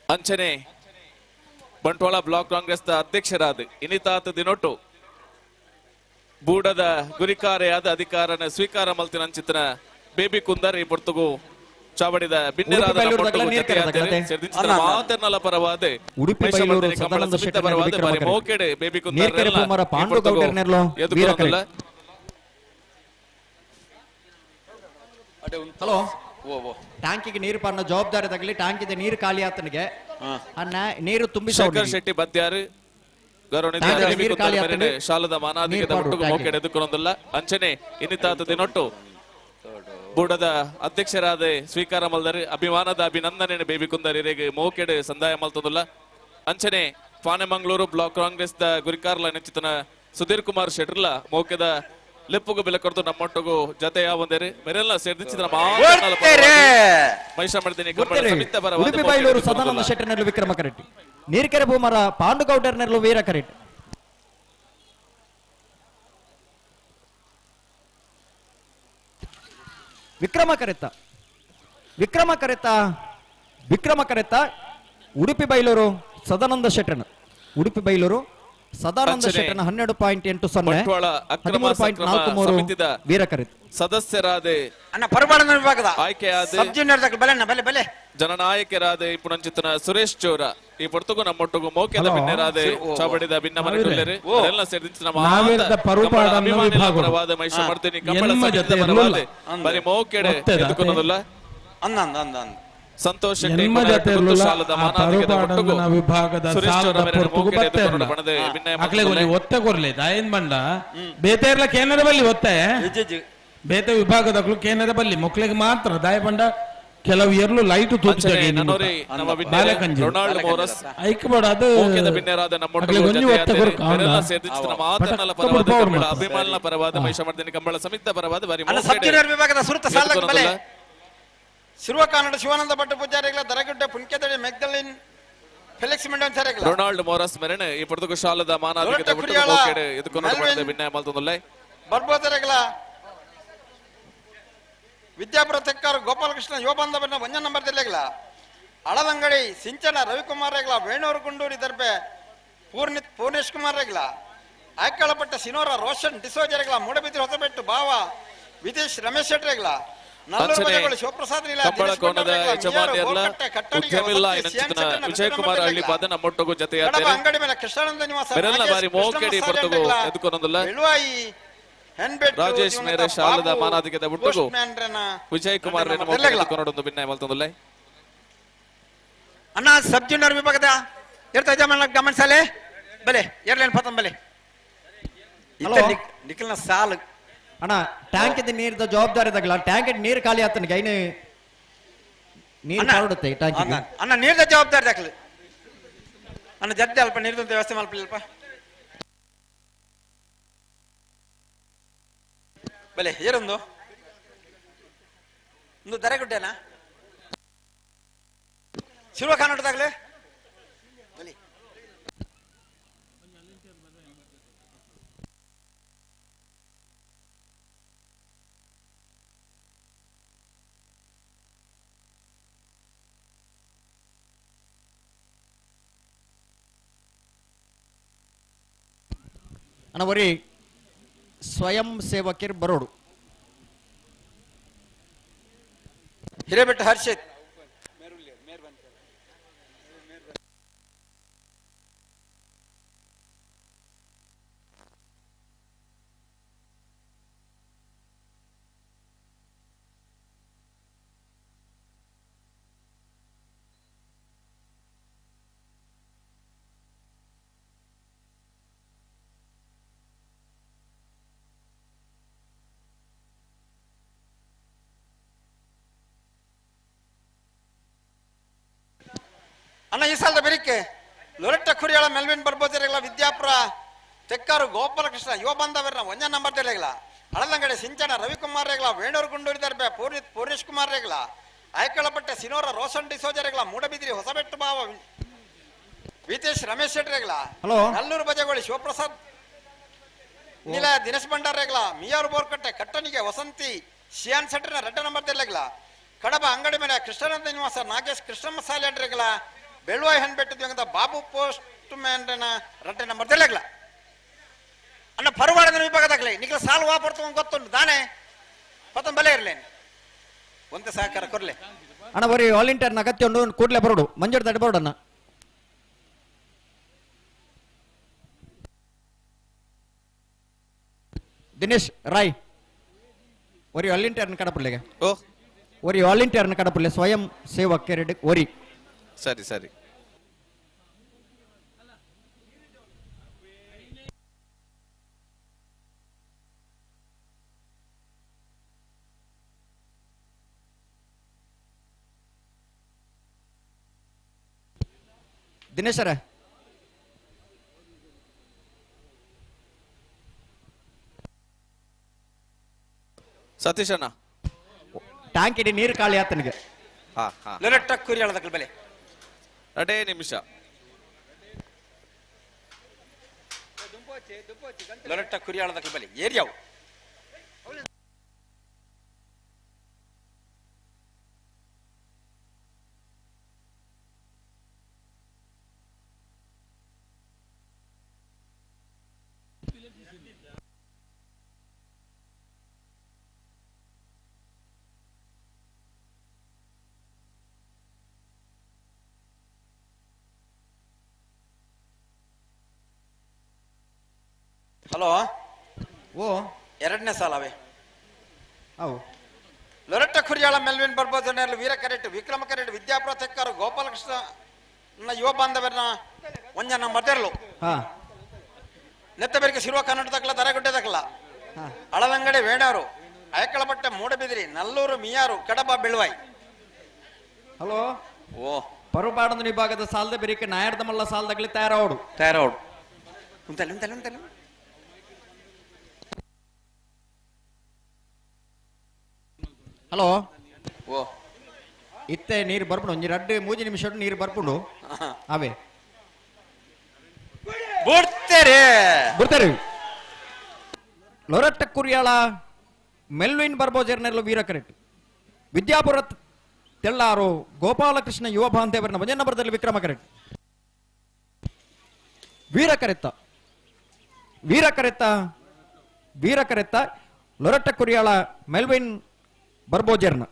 ಅಂಚನೆ ಬಂಟ್ವಾಳ ಬ್ಲಾಕ್ ಕಾಂಗ್ರೆಸ್ ಅಧ್ಯಕ್ಷರಾದ ಇನಿತಾತ ದಿನೊಟ್ಟು ಬೂಡದ ಗುರಿಕಾರೆಯಾದ ಅಧಿಕಾರನ ಸ್ವೀಕಾರ ಮಲ್ತಿನಂಚಿತನ ಬೇಬಿ ಕುಂದರ್ ಈ ಪೊರ್ತುಗು ಚಾವಡಿದ ಬಿನ್ನೆರಾದ ಉಡುಪಿ ಬೈಲೂರು ನಮ್ಮೊಟ್ಟುಗು ದಗ್ಲ ನೀರ್ ಜತೆಯಾದರೆ ಕರೆದ ಸೇರ್ದಿಂಚಿತನ ಮಾತೆರ್ನಲ ಪರವಾದ ಉಡುಪಿ ಮಹಿಷಮರ್ದಿನಿ ಬೈಲೂರು ಕಂಬಳ ಸದಾನಂದ ಸಮಿತಿ ಶೆಟ್ಟರ್ ಪರವಾದ ವಿಕ್ರಮ ಬಾರಿ ಕರೆತ. ಮೋಕೆಡೆ ಬೇಬಿ ಕುಂದರ್ ನೀರ್ಕೆರೆ ಎಲ್ಲ ಪೂಮರ ಈ ಪಾಂಡು ಪೊರ್ತುಗು ಗೌಡರ್ನೆರ್ಲೋ ವೀರ ಎದುಕೊನೊಂದುಲ್ಲ. ಹಲೋ, ಟ್ಯಾಂಕಿಗೆ ನೀರು ಪಾರ್ನ ಜವಾಬ್ದಾರಿ ತಗಲಿ. ಟ್ಯಾಂಕಿದ ನೀರು ಖಾಲಿ ಆತನಿಗೆ ಅನ್ನ ನೀರು ತುಂಬಿಸ ಶಂಕರ್ ಶೆಟ್ಟಿ ಬದ್ಯಾರು ಗೌರವಾನ್ವಿತ ಟ್ಯಾಂಕಿಗೆ ಬೇಬಿ ನೀರು ಖಾಲಿ ಕುಂದರ್ ಮೇರೆನೆ ಆತಂದ್ರೆ ಶಾಲದ ಮಾನಾದಿಗೆದ ನೀರು ಪಾಡು ಒಟ್ಟುಗು ಟ್ಯಾಂಕಿಗೆ. ಮೋಕೆಡೆ ಎದುಕೊನೊಂದುಲ್ಲ. ಅಂಚನೆ ಇನ್ನಿತಾತ ದಿನೊಟ್ಟು ಬೂಡದ ಅಧ್ಯಕ್ಷರಾದ ಸ್ವೀಕಾರ ಮಲ್ದರು ಅಭಿಮಾನದ ಅಭಿನಂದನೆ ಬೇಬಿ ಕುಂದರ್ ಇರೆಗ್ ಮೋಕೆಡೆ ಸಂದಾಯ ಮಲ್ತೊಂದುಲ್ಲ. ಅಂಚನೆ ಪಾನೆಮಂಗಳೂರು ಬ್ಲಾಕ್ ಕಾಂಗ್ರೆಸ್ the ಗುರಿಕಾರ್ಲ ನೆಚ್ಚಿತನ ಸುಧೀರ್ ಕುಮಾರ್ ಶೆಟ್ರ್ಲ ಮೋಕೆದ ಲೆಪ್ಪುಗು ಬೆಲೆ ಕೊಡ್ತು ನಮ್ಮೊಟ್ಟುಗು ಜತೆಯ ಒಂದೇರಿ ಮೆರೆಲ್ಲ ಸೇರ್ದಿಚ್ಚಿದ ಒರ್ತೆರೆ. ಮಹಿಷಮರ್ದಿನಿ ಕಂಬಳ ಸಮಿತಿ ಪರವಾದ ಉಡುಪಿ ಮೋಕೆಡೆ ಬೈಲೂರು ಎದುಕೊನೊಂದುಲ್ಲ. ಸದಾನಂದ ಶೆಟ್ಟರ್ನೆರ್ಲು ವಿಕ್ರಮ ಕರೆಟ್ಟಿ. ನೀರ್ಕೆರೆ ಬೂಮರ ಪಾಂಡುಗೌಡರ್ನೆರ್ಲು ವೀರ ಕರೆಟ್ಟಿ. ವಿಕ್ರಮ ಕರೆತ ವಿಕ್ರಮ ಕರೆತ ವಿಕ್ರಮ ಕರೆತ ಉಡುಪಿ ಬೈಲೂರು ಸದಾನಂದ ಶೆಟ್ಟರ್ನ ಉಡುಪಿ ಬೈಲೂರು ಸದಾನಂದ ಅಂಚನೆ ಶೆಟ್ಟರ್ನ 12.80 ಬಂಟ್ವಾಳ ಅಕ್ರಮ ಹದಿಮೂರು ಪಾಯಿಂಟ್ ಸಕ್ರಮ ನಾಲ್ಕು ಮೂರು ಸಮಿತಿದ ವೀರ ಕರೆತ. ಸದಸ್ಯರಾದ ಅಣ್ಣ ಪರಬಾಡನ ವಿಭಾಗದ ಆಯ್ಕೆಯಾದ ಸಬ್ ಜೂನಿಯರ್ ದಕ್ಲು ಬಲೆ ಅಣ್ಣ, ಬಲೆ ಬಲೆ ಜನನಾಯಕರಾದ ಪುಣಂಚಿತನ ಸುರೇಶ್ ಚೌರ ಈ ಪೊರ್ತುಗು ನಮ್ಮೊಟ್ಟುಗು ಮೋಕೆದ ಹಲೋ. ಬಿನ್ನೆರಾದ ಚಾವಡಿದ ಭಿನ್ನ ಮನೆಟುಲ್ಲೆರು ಓ. ಅದೆಲ್ಲ ಸೇರಿದ ನಮ್ಮ ನಾವಿರದ ಪರುಪಾಡನ್ನ ಕಂಬಳ ಅಭಿಮಾನಿಗಳ ವಿಭಾಗಗಳು. ಪರವಾದ ಮಹಿಷಮರ್ದಿನಿ ಕಂಬಳ ಎನ್ಮ ಸಮಿತಿದ ಜೊತೆ ಪರವಾದ ಇರ್ಲಿಲ್ಲ. ಬರಿ ಮೋಕೆಡೆ ಒತ್ತೆದ ಅತೆ. ಎದುಕೊನೊಂದುಲ್ಲ. ಅಂದ ಅಂದ ಅಂದ ಅಂದ ಸಂತೋಷ್ ಶೆಟ್ಟಿ ಎನ್ಮ ಜೊತೆ ಗುತ್ತು ಇರ್ಲಿಲ್ಲ. ಶಾಲದ ಆ ಮಾನಾದಿಗೆದ ಪರುಪಾಡನ್ನ ಒಟ್ಟುಗು ವಿಭಾಗದ ಸುರೇಶ್ ಚೌರ ಸಾಲದ ಮೇರೆನ ಪೊರ್ತುಗು ಮೋಕೆಡೆ ಬತ್ತೆ ಎದುಕೊನೊಂದು ಬಣದ ಭಿನ್ನಯ ಅಕ್ಲೆಗ್ ಒಂಜಿ ಮಲ್ತೊಂದುಲ್ಲೆ. ಒತ್ತೆ ಕೊರ್ಲೆ ದಾಯನ್ ಬಂಡ ಬೇತೆ ಇರ್ಲ ಕೇನರ ಬಲ್ಲಿ ಒತ್ತೆ ಬೇತೆ ವಿಭಾಗದಕ್ಲು ಕೇನರ ಬಲ್ಲಿ ಮೊಕ್ಲೆಗ್ ಮಾತ್ರ ದಾಯ ಬಂಡ ಕೆಲವು ಎರ್ಲು ಲೈಟ್ ಅಂಚನೆ ನನೋರಿ ನಮ್ಮ ಬಿನ್ನೆರೆ ರೊನಾಲ್ಡ್ ಮೋರಸ್ ಐಕ್ ಬೇಡ ಅದು ಮೋಕೆದ ಬಿನ್ನೆರಾದ ನಮ್ಮೊಟ್ಟುಗು ಅಕ್ಲೆಗ್ ಒಂಜಿ ಒತ್ತೆ ಜತೆಯಾದರೆ ಕೊರ್ಕ ಅವ್ನ. ಮೇರೆಲ್ಲ ಸೇರ್ದಿಚ್ಚಿದ ನಮ್ಮ ಆತನಲ್ಲ ಪಟಕ್ಕ ಪರವಾದ ಬುಡ್ಪಾವ್ರು ಕಂಬಳ ಮಾತ್ರ. ಅಭಿಮಾನಿಗಳ ಪರವಾದ ಮಹಿಷಮರ್ದಿನಿ ಕಂಬಳ ಸಮಿತಿದ ಪರವಾದ ಬಾರಿ ಅಣ್ಣ ಸಬ್ ಮೋಕೆಡೆ ಜೂನಿಯರ್ ವಿಭಾಗದ ಸುರುತ ಸಾಲಕ್ಕೆ ಬಲೆ ಎದುಕೊನೊಂದುಲ್ಲ. ಶಿರುವ ಕನ್ನಡ ಶಿವಾನಂದ ಭಟ್ ಪೂಜಾರಿಗಳ ದರಗುಡ್ಡೆ ಪುನ್ಕೆದಡಿ ಮೆಗ್ದಲಿನ್ ಫೆಲಿಕ್ಸ್ ಮೆಂಡೋನ್ ಸರಿಗಳ ರೊನಾಲ್ಡ್ ಮೋರಸ್ ಮೆರೆನ ಈ ಪೊರ್ತುಗು ಶಾಲದ ಮಾನಾದಿಗೆದ ದೊರಟ ಒಟ್ಟುಗು ಕುರಿಯಾಳ, ಮೋಕೆಡೆ ಎದುಕೊನೊಂದು ಬಣದ ಮೆಲ್ವಿನ್ ಭಿನ್ನಯ ಮಲ್ತೊಂದುಲ್ಲೆ. ಬರ್ಬೋದರೆಗಳ ವಿದ್ಯಾಪುರ ತೆಕ್ಕಾರು ಗೋಪಾಲಕೃಷ್ಣ ಯುವಬಂಧವನ್ನ ಒಂಜ ನಂಬರ್ ಜಿಲ್ಲೆಗಳ ಅಳದಂಗಡಿ ಸಿಂಚನ ರವಿಕುಮಾರ್ ರೆಗ್ಲ ವೇಣೂರು ಗುಂಡೂರಿ ದರ್ಬೆ ಪೂರ್ಣಿ ಪೂರ್ಣೇಶ್ ಕುಮಾರ್ ರೆಗ್ಲ ಆಯ್ಕಳಪಟ್ಟ ಸಿನೋರ ರೋಷನ್ ಡಿಸೋಜರೆಗಳ ಮೂಡಬಿದ್ರಿ ಹೊಸಬೆಟ್ಟು ಬಾವ ವಿದೇಶ್ ರಮೇಶ್ ಶೆಟ್ರೆಗಳ ನಲ್ಲೂರು ಅಂಚನೆ ಬಜೆಗಳು ಶಿವಪ್ರಸಾದ್ ನೀಲ ಕಂಬಳ ದಿನೇಶ್ ಕೋಣದ ಭಂಡಾರಿಗಳ, ಮಿಯಾರು ಯಜಮಾನಿಯರ್ಲ ಗೋರ್ಕಟ್ಟೆ, ಕಟ್ಟಡಿಗೆ ಉದ್ಯಮಿಲ್ಲ ವಸತಿ, ಸಿಎಂ ಇನಂಚಿತನ ಶೆಟ್ಟರ್ನ ವಿಜಯ್ ಕುಮಾರ್ ವಿಕ್ರಮ ಹಳ್ಳಿಪಾದ ನಮ್ಮೊಟ್ಟುಗು ಕಡಬ ಜತೆಯಾದರೆ ಅಂಗಡಿ ಮೇಲೆ ಕೃಷ್ಣಾನಂದ ನಿವಾಸ ಮೆರೆಲ್ಲ ನಾಗೇಶ್ ಬಾರಿ ಕೃಷ್ಣ ಮೋಕೆಡಿ ಮಸಾಲೆ ಪೊರ್ತುಗು ಅಂಗಡಿಗಳ ಎದುಕೊನೊಂದುಲ್ಲ. ಬೆಳುವಾಯಿ ಹೆನ್ಬೆಟ್ಟು ರಾಜೇಶ್ ದಿವಂಗತ ಮೇರೆ ಶಾಲದ ಬಾಬು, ಮಾನಾದಿಗೆದ ಒಟ್ಟುಗು ಪೋಸ್ಟ್ಮ್ಯಾನ್ ರನ್ನ ವಿಜಯ್ ಕುಮಾರ್ ನಮ್ಮ ರೆನ ತೆಲೆಗಳ. ಎದುಕೊನೊಂದು ಭಿನ್ನಯ ಮಲ್ತೊಂದುಲ್ಲೆ. ಅಣ್ಣ ಸಬ್ ಜೂನಿಯರ್ ವಿಭಾಗದ ಇರ್ತ ಯಜಮಾನ ಗಮನಿಸಲೆ ಬಲೆ ಎರ್ಲೇನ್ ಪತಂ ಬಲೆ ಇತ್ತ ಹಲೋ. ನಿಖಲ್ನ ಸಾಲು ಅಣ್ಣ ಟ್ಯಾಂಕಿದ ನೀರ್ದ ಜವಾಬ್ದಾರಿ ತಗಲ ಟ್ಯಾಂಕ್ ನೀರು ಖಾಲಿ ಆತನಿಗೆ ಐನು ನೀರು ಅಣ್ಣ. ಕಾಡುತ್ತೆ ಟ್ಯಾಂಕಿಗೆ. ಅಣ್ಣ ನೀರ್ದ ಜವಾಬ್ದಾರಿ ದಾಖಲೆ ಅಣ್ಣ ಜಡ್ಡೆ ಅಲ್ಪ ನೀರ್ದ ವ್ಯವಸ್ಥೆ ಮಲ್ಪಲಿಲ್ಪ ಬಲೆ ಏನೊಂದು ಒಂದು ದರಗುಡ್ಡೆನಾ ಶಿರುವ ಕನ್ನಡದಾಗಲೇ ಬಲಿ ಅಣ್ಣ ಬರೀ ಸ್ವಯಂ ಸೇವಕಿಯರು ಬರೋಡು. ಹಿರೇಬೆಟ್ಟ ಹರ್ಷಿತ್ ಅಣ್ಣ ಈ ಸಾಲದ ಬೆರಿಕೆ ಲೊರೆಟ್ಟ ಕುರಿಯಾಳ ಮೆಲ್ವಿನ್ ಬರ್ಬೋದಿರಲ್ಲ ವಿದ್ಯಾಪುರ ತೆಕ್ಕಾರು ಗೋಪಾಲಕೃಷ್ಣ ಯುವ ಬಂದವರ್ನ ಒಂಜ ನಂಬರ್ ತೆರಲಿಲ್ಲ ಹಳದಂಗಡಿ ಸಿಂಚನ ರವಿಕುಮಾರ್ ರೇಗ್ಲ ವೇಣೂರು ಗುಂಡೂರಿ ದರ್ಬೆ ಪೂರ್ಣೇಶ್ ಕುಮಾರ್ ರೇಗ್ಲ ಆಯಕಳಪಟ್ಟೆ ಸಿನೋರ ರೋಷನ್ ಡಿಸೋಜ ರೇಗ್ಲ ಮೂಡಬಿದಿರಿ ಹೊಸಬೆಟ್ಟು ಬಾವ ವಿತೇಶ್ ರಮೇಶ್ ಶೆಟ್ಟಿ ರೇಗ್ಲ ಹಲೋ. ನಲ್ಲೂರು ಬಜಗೋಳಿ ಶಿವಪ್ರಸಾದ್ ನೀಲ ದಿನೇಶ್ ಭಂಡಾರ್ ರೇಗ್ಲ ಮಿಯಾರು ಬೋರ್ಕಟ್ಟೆ ಕಟ್ಟನಿಗೆ ವಸಂತಿ ಶಿಯಾನ್ ಶೆಟ್ಟರ್ನ ರೆಡ್ಡ ನಂಬರ್ ತೆರಲಿಲ್ಲ ಕಡಬ ಅಂಗಡಿ ಮೇಲೆ ಕೃಷ್ಣನಂದ ನಿವಾಸ ನಾಗೇಶ್ ಕೃಷ್ಣಮ್ಮ ಸಾಲೆ ರೇಗ್ಲ ಬೆಳ್ವಾಯಿ ಹಣ್ಬೆಟ್ಟದ ಬಾಬು ಪೋಸ್ಟ್ ಮ್ಯಾನ್ ರಡ್ಡೆ ನಂಬರ್ ತೆರಲಿಲ್ಲ ಅಣ್ಣ ಪರವಾಡದ ವಿಭಾಗದಾಗಲಿ ನಿಖಲ ಸಾಲು ವಾಪರ್ತು ಗೊತ್ತುಂಟು ದಾನೆ ಪತನ್ ಬಲೆ ಇರಲೇನು ಒಂತೆ ಸಹಕಾರ ಕೊರ್ಲೆ ಅಣ್ಣ ಬರೀ ವಾಲಂಟಿಯರ್ನ ಅಗತ್ಯ ಉಂಟು ಕೂಡಲೇ ಬರೋಡು ಮಂಜೂರು ತಡೆ ಬರೋಡು ಅಣ್ಣ. ದಿನೇಶ್ ರಾಯ್ ಒರಿ ವಾಲಂಟಿಯರ್ನ ಕಡಪುರ್ಲೆಗೆ ಓ ಒರಿ ವಾಲಂಟಿಯರ್ನ ಕಡಪುರ್ಲೆ ಸ್ವಯಂ ಸೇವಕರೆಡ್ ಒರಿ. ಸರಿ ಸರಿ. ದಿನೇಶರ ಸತೀಶ್ ಅಣ್ಣ ಟ್ಯಾಂಕ್ ಇಡಿ ನೀರು ಖಾಲಿ ಆತನಿಗೆ. ಹಾ ಹಾ ಲೊರೆಟ್ಟ ಕುರಿಯಾಳದ ಬೆಲೆ ಎರಡೇ ನಿಮಿಷ. ಲೊರೆಟ್ಟ ಕುರಿಯಾಳದ ಬೆಲೆ ಏರಿಯಾವು ಹಲೋ ಓ ಎರಡನೇ ಸಾಲವೇ ಅವು ಲೊರೆಟ್ಟ ಕುರಿಯಾಳ ಮೆಲ್ವಿನ್ ಬರ್ಬೋದು ವೀರ ಕರೆಟ್ ವಿಕ್ರಮ ಕರೆಟ್ ವಿದ್ಯಾಪುರ ತೆಕ್ಕಾರು ಗೋಪಾಲಕೃಷ್ಣ ಯುವ ಬಾಂಧವರನ್ನ ಒಂಜ ನಂಬರ್ ತೆರಲು ಹಾ ನೆತ್ತಬೆರಿಗೆ ಶಿರುವ ಕನ್ನಡ ತಕ್ಕಲ ದರಗುಡ್ಡೆ ತಕ್ಕಲ ಅಳದಂಗಡಿ ವೇಣಾರು ಅಯಕಳಪಟ್ಟೆ ಮೂಡಬಿದಿರಿ ನಲ್ಲೂರು ಮಿಯಾರು ಕಡಬ ಬೆಳುವಾಯಿ. ಹಲೋ ಓ ಪರುಪಾಡದ ವಿಭಾಗದ ಸಾಲದ ಬೆರಿಕೆ ನಾಯರ್ದ ಮಲ್ಲ ಸಾಲದಾಗಲಿ ತಯಾರಾವಡು ತಯಾರಾವಡು ಉಂತಲ್ಲ ಉಂತಲ್ಲ ಉಂತಲ್ಲ. ಹಲೋ ಓ ಇತ್ತೆ ನೀರು ಬರ್ಪುಂಡು ಒಂಜಿ ರಡ್ಡು ಮೂಜಿ ನಿಮಿಷ ನೀರು ಬರ್ಪುಂಡು ಅವೇ ಬಿಡ್ತೇರೆ ಬಿಡ್ತಾರೆ. ಲೊರೆಟ್ಟ ಕುರಿಯಾಳ ಮೆಲ್ವಿನ್ ಬರ್ಬೋಜರ್ನೆಲ್ಲ ವೀರ ಕರೆಕ್ಟ್ ವಿದ್ಯಾಪುರ ತೆಳ್ಳಾರು ಗೋಪಾಲಕೃಷ್ಣ ಯುವ ಬಾಂಧವರನ್ನ ಒಂದೇ ನಂಬರ್ದಲ್ಲಿ ವಿಕ್ರಮ ಕರೆಕ್ಟ್ ವೀರ ಕರೆತ್ತ ವೀರ ಕರೆತ್ತ ವೀರ ಕರೆತ್ತ ಲೊರೆಟ್ಟ ಕುರಿಯಾಳ ಮೆಲ್ವಿನ್ ಬರ್ಬೋಜರ್ನ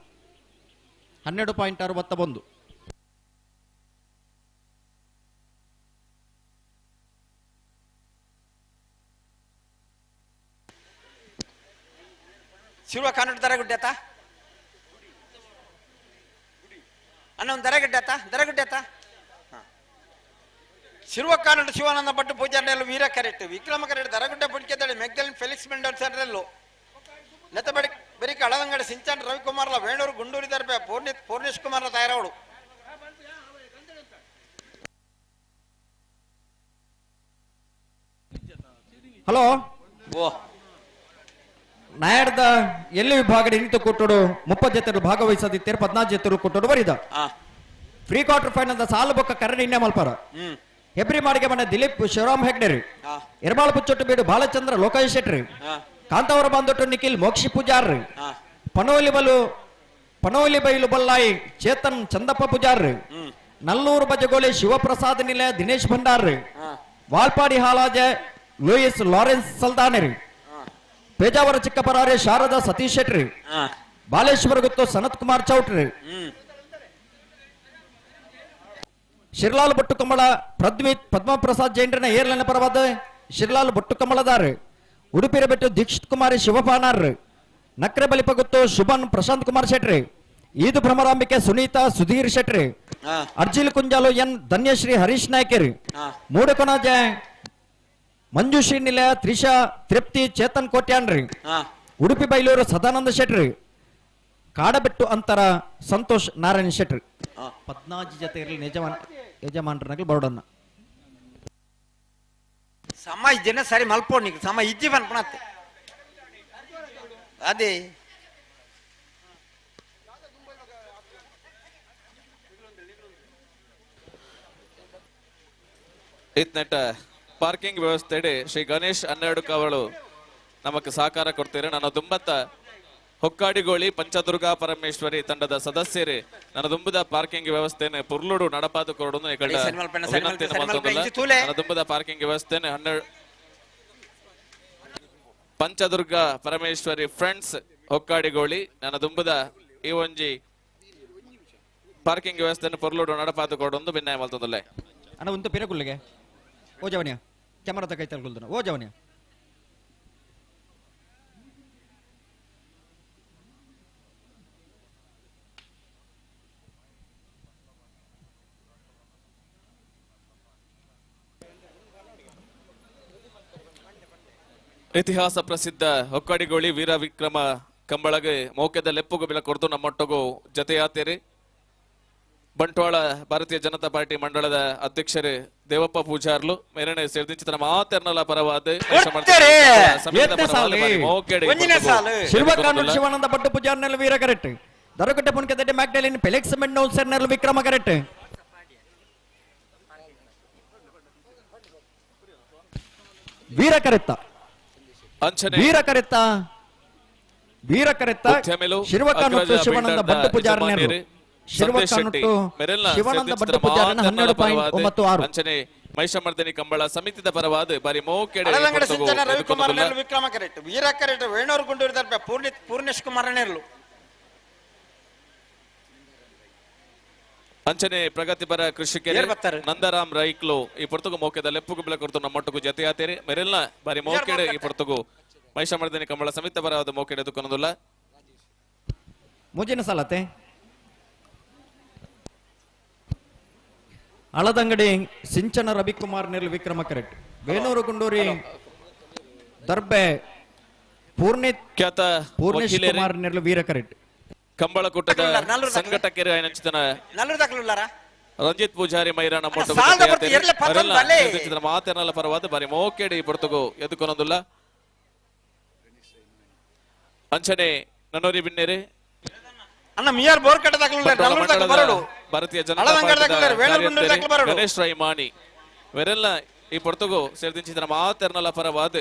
12.61. ಶಿವ ಕನ್ನಡ ದರಗುಡ್ಡೆ ಆತ ಅಣ್ಣ ಒಂದು ದರಗಡ್ಡೆ ಆತ ದರಗುಡ್ಡೆ ಆತ ಶಿರುವ ಕನ್ನಡ ಶಿವಾನಂದ ಭಟ್ ಪೂಜಾರ್ನೆಲ್ಲ ವೀರ ಕರೆಕ್ಟ್ ವಿಕ್ರಮ ಕರೆಕ್ಟ್ ದರಗುಡ್ಡೆ ಪುಣ್ಕೆದಳಿ ಮೆಗ್ದಲಿನ್ ಫೆಲಿಕ್ಸ್ ಮೆಂಡಲ್ ಸರ್ನೆಲ್ಲು ನೆತ್ತ ಬಡಿ ಬೆರಿಕೆ ಅಳದಂಗಡಿ ಸಿಂಚನ್ ರವಿಕುಮಾರ್ಲ ವೇಣೂರು ಗುಂಡೂರಿ ದರ್ಬೆ ಪೂರ್ಣೇಶ್ ಕುಮಾರ್ಲ ತಯಾರವಳು. ಹಲೋ ಓ ನಾಯರ್ದ ಎಲ್ಲಿ ವಿಭಾಗದ ನಿಂತು ಕೊಟ್ಟಡು 30 ಜೊತೆರು ಭಾಗವಹಿಸದಿತ್ತೇರು 14 ಜೊತೆರು ಕೊಟ್ಟಡು ಬರಿದ pre quarter final ಸಾಲು ಬೊಕ್ಕ ಕರಡಿ ಇನ್ನೆ ಮಲ್ಪಾರ ಹೆಬ್ರಿ ಮಾಡಿಗೆ ಮನೆ ದಿಲೀಪ್ ಶಿವರಾಮ್ ಹೆಗ್ಡೆರಿ ಎರ್ಬಾಳ್ ಪುಚ್ಚೊಟ್ಟು ಬೀಡು ಬಾಲಚಂದ್ರ ಲೋಕೇಶ್ ಶೆಟ್ರಿ ಕಾಂತಾವರ ಬಾಂದೊಟ್ಟು ನಿಖಿಲ್ ಮೋಕ್ಷಿ ಪೂಜಾರ್ರಿ ಪನೋಲಿ ಬಲು ಪನೋಲಿ ಬೈಲು ಬಲ್ಲಾಯಿ ಚೇತನ್ ಚಂದಪ್ಪ ಪೂಜಾರ್ರಿ ನಲ್ಲೂರು ಬಜಗೋಳಿ ಶಿವಪ್ರಸಾದ್ ನಿಲಯ ದಿನೇಶ್ ಭಂಡಾರ್ರಿ ವಾಲ್ಪಾಡಿ ಹಾಲಾಜೆ ಲೂಯಿಸ್ ಲಾರೆನ್ಸ್ ಸಲ್ದಾನರಿ ಪೇಜಾವರ ಚಿಕ್ಕಪರಾರೆ ಶಾರದಾ ಸತೀಶ್ ಶೆಟ್ರಿ ಬಾಲೇಶ್ವರ ಗುತ್ತು ಸನತ್ ಕುಮಾರ್ ಚೌಟ್ರಿ ಶಿರ್ಲಾಲ್ ಬೊಟ್ಟುಕಂಬಳ ಪ್ರದ್ವಿತ್ ಪದ್ಮಪ್ರಸಾದ್ ಜೈನ್ರನ ಏರ್ಲನ ಪರವಾದ ಶಿರ್ಲಾಲ್ ಬೊಟ್ಟುಕಂಬಳದಾರ್ ಉಡುಪಿರ ಬೆಟ್ಟು ದೀಕ್ಷಿತ್ ಕುಮಾರಿ ಶಿವಪಾನಾರ್ ನಕ್ರೆ ಬಲಿಪಗುತ್ತು ಶುಭನ್ ಪ್ರಶಾಂತ್ ಕುಮಾರ್ ಶೆಟ್ರಿ ಈದು ಭ್ರಮರಾಂಬಿಕೆ ಸುನೀತಾ ಸುಧೀರ್ ಶೆಟ್ರಿ ಅರ್ಜಿಲ್ ಕುಂಜಾಲು ಎನ್ ಧನ್ಯಶ್ರೀ ಹರೀಶ್ ನಾಯ್ಕರಿ ಮೂಡಕೊನಾಜ ಮಂಜುಶ್ರೀ ನಿಲಯ ತ್ರಿಷಾ ತೃಪ್ತಿ ಚೇತನ್ ಕೋಟ್ಯಾನ್ರಿ ಉಡುಪಿ ಬೈಲೂರು ಸದಾನಂದ ಶೆಟ್ರಿ ಕಾಡಬೆಟ್ಟು ಅಂತರ ಸಂತೋಷ್ ನಾರಾಯಣ ಶೆಟ್ಟಿ 14 ಜತೆ ಇರಲಿ ಯಜಮಾನ್ ಯಜಮಾನರನಾಗಲಿ ಬರೋಡನ್ನ ಸಮ ಇಜ್ಜನ ಸರಿ ಮಲ್ಪೋಣಿಗೆ ಸಮ ಇಜ್ಜಿ ಪನ್ಪಣತ್ತೆ ಅದೇ ಇತ್ನೆಟ್ಟ ಪಾರ್ಕಿಂಗ್ ವ್ಯವಸ್ಥೆಡೆ ಶ್ರೀ ಗಣೇಶ್ 12 ಕವಳು ನಮಕ್ ಸಹಕಾರ ಕೊಡ್ತೀರಿ. ನನ್ನ ದುಂಬತ್ತ ಹೊಕ್ಕಾಡಿಗೋಳಿ ಪಂಚದುರ್ಗಾ ಪರಮೇಶ್ವರಿ ತಂಡದ ಸದಸ್ಯರೇ ನನ್ನ ದುಂಬದ ಪಾರ್ಕಿಂಗ್ ವ್ಯವಸ್ಥೆನೆ ಪುರ್ಲುಡು ನಡಪಾದು ಕೊರಡು ನನ್ನ ದುಂಬದ ಪಾರ್ಕಿಂಗ್ ವ್ಯವಸ್ಥೆನೆ 12 ಪಂಚದುರ್ಗಾ ಪರಮೇಶ್ವರಿ ಫ್ರೆಂಡ್ಸ್ ಹೊಕ್ಕಾಡಿಗೋಳಿ ನನ್ನ ದುಂಬದ ಈ ಒಂಜಿ ಪಾರ್ಕಿಂಗ್ ವ್ಯವಸ್ಥೆಯನ್ನು ಪೊರ್ಲುಡು ನಡಪಾದು ಕೊರಡು ಭಿನ್ನಾಯ ಮಲ್ತೊಂದುಲ್ಲೆ. ಅಣ್ಣ ಒಂದು ಪಿರಗುಲ್ಲಿಗೆ ಓ ಜವನಿಯ ಕ್ಯಾಮರಾದ ಕೈ ತಲ್ಕೊಳ್ತಾನೆ ಓ ಜವನಿಯ ಇತಿಹಾಸ ಪ್ರಸಿದ್ಧ ಹೊಕ್ಕಾಡಿಗೋಳಿ ವೀರ ವಿಕ್ರಮ ಕಂಬಳಗೆ ಮೌಕ್ಯದ ಲೆಪ್ಪುಗು ಬಿಲ ಕೊಡ್ದು ನಮ್ಮೊಟ್ಟಗು ಜತೆಯಾತೇರಿ. ಬಂಟ್ವಾಳ ಭಾರತೀಯ ಜನತಾ ಪಾರ್ಟಿ ಮಂಡಳದ ಅಧ್ಯಕ್ಷರೇ ದೇವಪ್ಪ ಪೂಜಾರ್ಲು ಮೇರಣೆ ಸೇರಿದ ಮಾತೆರ್ನಲ ಪರವಾದ ಶಿವಾನಂದ ಭಟ್ಟು ಪೂಜಾರ್ನೆಲ್ಲ ವೀರ ಕರೆಕ್ಟ್ ದರಕಟ್ಟೆ ಪುನ್ಕೆದಡ್ಡೆ ಮ್ಯಾಕ್ಡಲಿನ್ ಫೆಲಿಕ್ಸ್ ಮೆಂಡೋನ್ಸರ್ನೆಲ್ಲ ವಿಕ್ರಮ ಕರೆಕ್ಟ್ ವೀರ ಕರೆತ್ತ ವೀರ ಕರೆತ್ತ ವೀರ ಕರೆತ್ತ ಶಿವಕಾನೊಟ್ಟು ಶಿವಾನಂದ ಭಟ್ಟು ಪೂಜಾರ್ನೆಲ್ಲ ಶಿವಾನಂದ ಭಟ್ಟ ಪೂಜಾರನ 12.96. ಅಂಚನೆ ಮಹಿಷಮರ್ದಿನಿ ಕಂಬಳ ಸಮಿತಿದ ಪರವಾದ ಬಾರಿ ಮೋಕೆಡೆ ರವಿಕುಮಾರ್ ವಿಕ್ರಮ ಕರೆಕ್ಟ್ ವೀರ ಕರೆಕ್ಟ್ ವೇಣೂರು ಗುಂಡೂರು ದರ್ಬೆ ಪೂರ್ಣೇಶ್ ಕುಮಾರ್ ನೆರ್ಲು ಅಂಚನೆ ಪ್ರಗತಿಪರ ಕೃಷಿಕರು ನಂದರಾಮ್ ರೈಕ್ಲು ಈ ಪೊರ್ತುಗು ಮೋಕೆದ ಲೆಪ್ಪುಗು ಬೆಲೆ ಕೊಡ್ತು ನಮ್ಮೊಟ್ಟುಗು ಜತೆಯಾತೇರಿ ಮೆರೆಲ್ನ ಬಾರಿ ಮೋಕೆಡೆ ಈ ಪೊರ್ತುಗು ಮಹಿಷಮರ್ದಿನಿ ಕಂಬಳ ಸಮಿತಿ ಪರವಾದ ಮೋಕೆಡೆ ದುಃಖನದುಲ್ಲ. ಮುಂಜಿನ ಸಾಲತೆ ಅಳದಂಗಡಿ ಸಿಂಚನ ರವಿಕುಮಾರ್ ನೆಲ್ ವಿಕ್ರಮ ಕರೆಕ್ಟ್ ವೇಣೂರು ಗುಂಡೂರಿ ದರ್ಬೆ ಪೂರ್ಣೇಶ್ ಕುಮಾರ್ ನೆಲ್ ವೀರ ಕರೆಕ್ಟ್ ಕಂಬಳಕೂಟದ ಸಂಘಟಕರು ರಂಜಿತ್ ಪೂಜಾರಿ ಮೈರ ಮಾತೆರ್ನಲ್ಲ ಪರವಾದ ಬಾರಿ ಮೋಕೆಡಿ ಪೊರ್ತುಗು ಎದುಕೊನೊಂದುಲ್ಲ. ಅಂಚನೆ ನನ್ನೋರಿ ಬಿನ್ನೇರಿ ಭಾರತೀಯ ಜನತಾ ಗಣೇಶ್ ರೈ ಮಾಣಿ ವೆರೆಲ್ಲ ಈ ಪೊರ್ತುಗು ಸೇರಿದ ಮಾತೆರ್ನಲ್ಲ ಪರವಾದ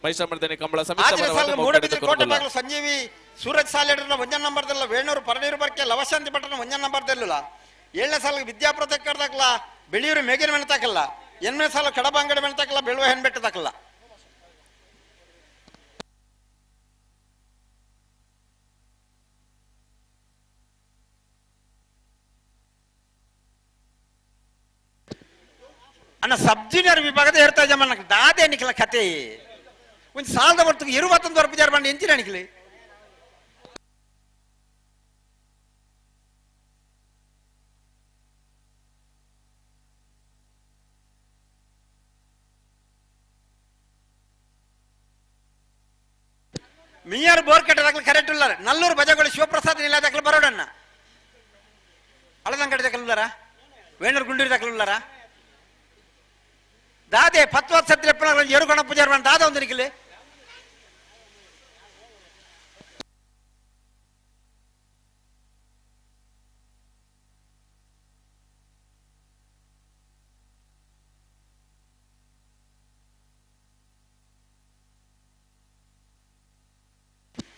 ಮಹಿಷಮರ್ದಿನಿ ಕಂಬಳ ಸಮಿತಿ ಸಂಜೀವಿ ಸೂರಜ್ ಸಾಲೇಡ್ರನ್ನ ಒಂಜನ್ ನಂಬರ್ದಲ್ಲ ವೇಣೂರು ಪರಡೀರು ಬರ್ಕೆ ಲವಶಾಂತಿ ಭಟ್ಟನ ಒಂಜನ್ ನಂಬರ್ದಲ್ಲ 7ನೇ ಸಾಲ ವಿದ್ಯಾಪುರ ತಕ್ಕರ್ದಾಕಲ್ಲ ಬೆಳಿಯೂರು ಮೇಗಿನ ಮನೆ ತಾಕಲ್ಲ 8ನೇ ಸಾಲ ಕಡಬ ಅಂಗಡಿ ಮನೆ ತಾಕಲ್ಲ ಬೆಳುವ ಹೆಣ್ಬೆಟ್ಟ ತಾಕಲ್ಲ. ಅಣ್ಣ ಸಬ್ ಜೂನಿಯರ್ ವಿಭಾಗದ ಹೇಳ್ತಾ ಜಮನ್ನ ದಾದೆ ನಿಖಲ ಕತೆ ಒಂದು ಸಾಲದ ಹೊರತು ಇರುವತ್ತೊಂದು ವರ್ಪ ಜಾರ ಬಂಡಿ ಎಂಚಿನ ನಿಖಲಿ ಮಿಯಾರು ಬೋರ್ ಕಟ್ಟದಾಗಲಿ ಕರೆಕ್ಟ್ ಇಲ್ಲ ನಲ್ಲೂರು ಬಜಗಳು ಶಿವಪ್ರಸಾದ್ ನಿಲ್ಲದಾಗಲಿ ಬರೋಡಣ್ಣ ಅಳದಂಗಡಿ ದಾಖಲು ವೇಣೂರು ಗುಂಡೂರು ದಾಖಲು ದಾದೆ 10 ವರ್ಷ ಎರುಗಣ ಪೂಜಾರ ದಾದ ಒಂದು ನಿಖಲಿ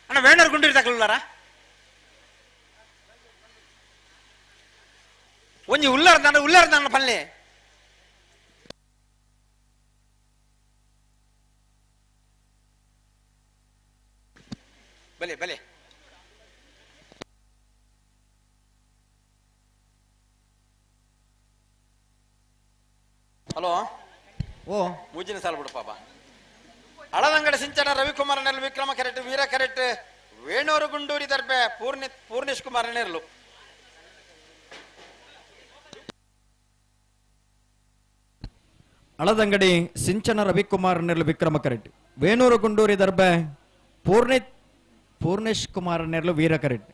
ಅಣ್ಣ ವೇಣೂರು ಗುಂಡೂರು ದಾಖಲು ಒಂಜಿ ಉಲ್ಲಾರ ಉಲ್ಲಾರ ನನ್ನ ಪಲ್ಲೆ ಬಲೆ ಬಲೆ ಹಲೋ ಓ ಮೂಜಿನ ಸಾಲ ಬಿಡು ಪಾಪ. ಅಳದಂಗಡ ಸಿಂಚನ ರವಿಕುಮಾರ್ ನೆಲ್ ವಿಕ್ರಮ ಕರೆಕ್ಟ್ ವೀರ ಕರೆಕ್ಟ್ ವೇಣೂರು ಗುಂಡೂರಿ ದರ್ಬೆ ಪೂರ್ಣೇಶ್ ಕುಮಾರ್ ನೆರ್ಲು ಅಳದಂಗಡಿ ಸಿಂಚನ ರವಿಕುಮಾರ್ ನೆರ್ಲು ವಿಕ್ರಮ ಕರೆಕ್ಟ್ ವೇಣೂರು ಗುಂಡೂರಿ ದರ್ಬೆ ಪೂರ್ಣೇಶ್ ಕುಮಾರ್ ನೆರ್ಲು ವೀರ ಕರೆಕ್ಟ್.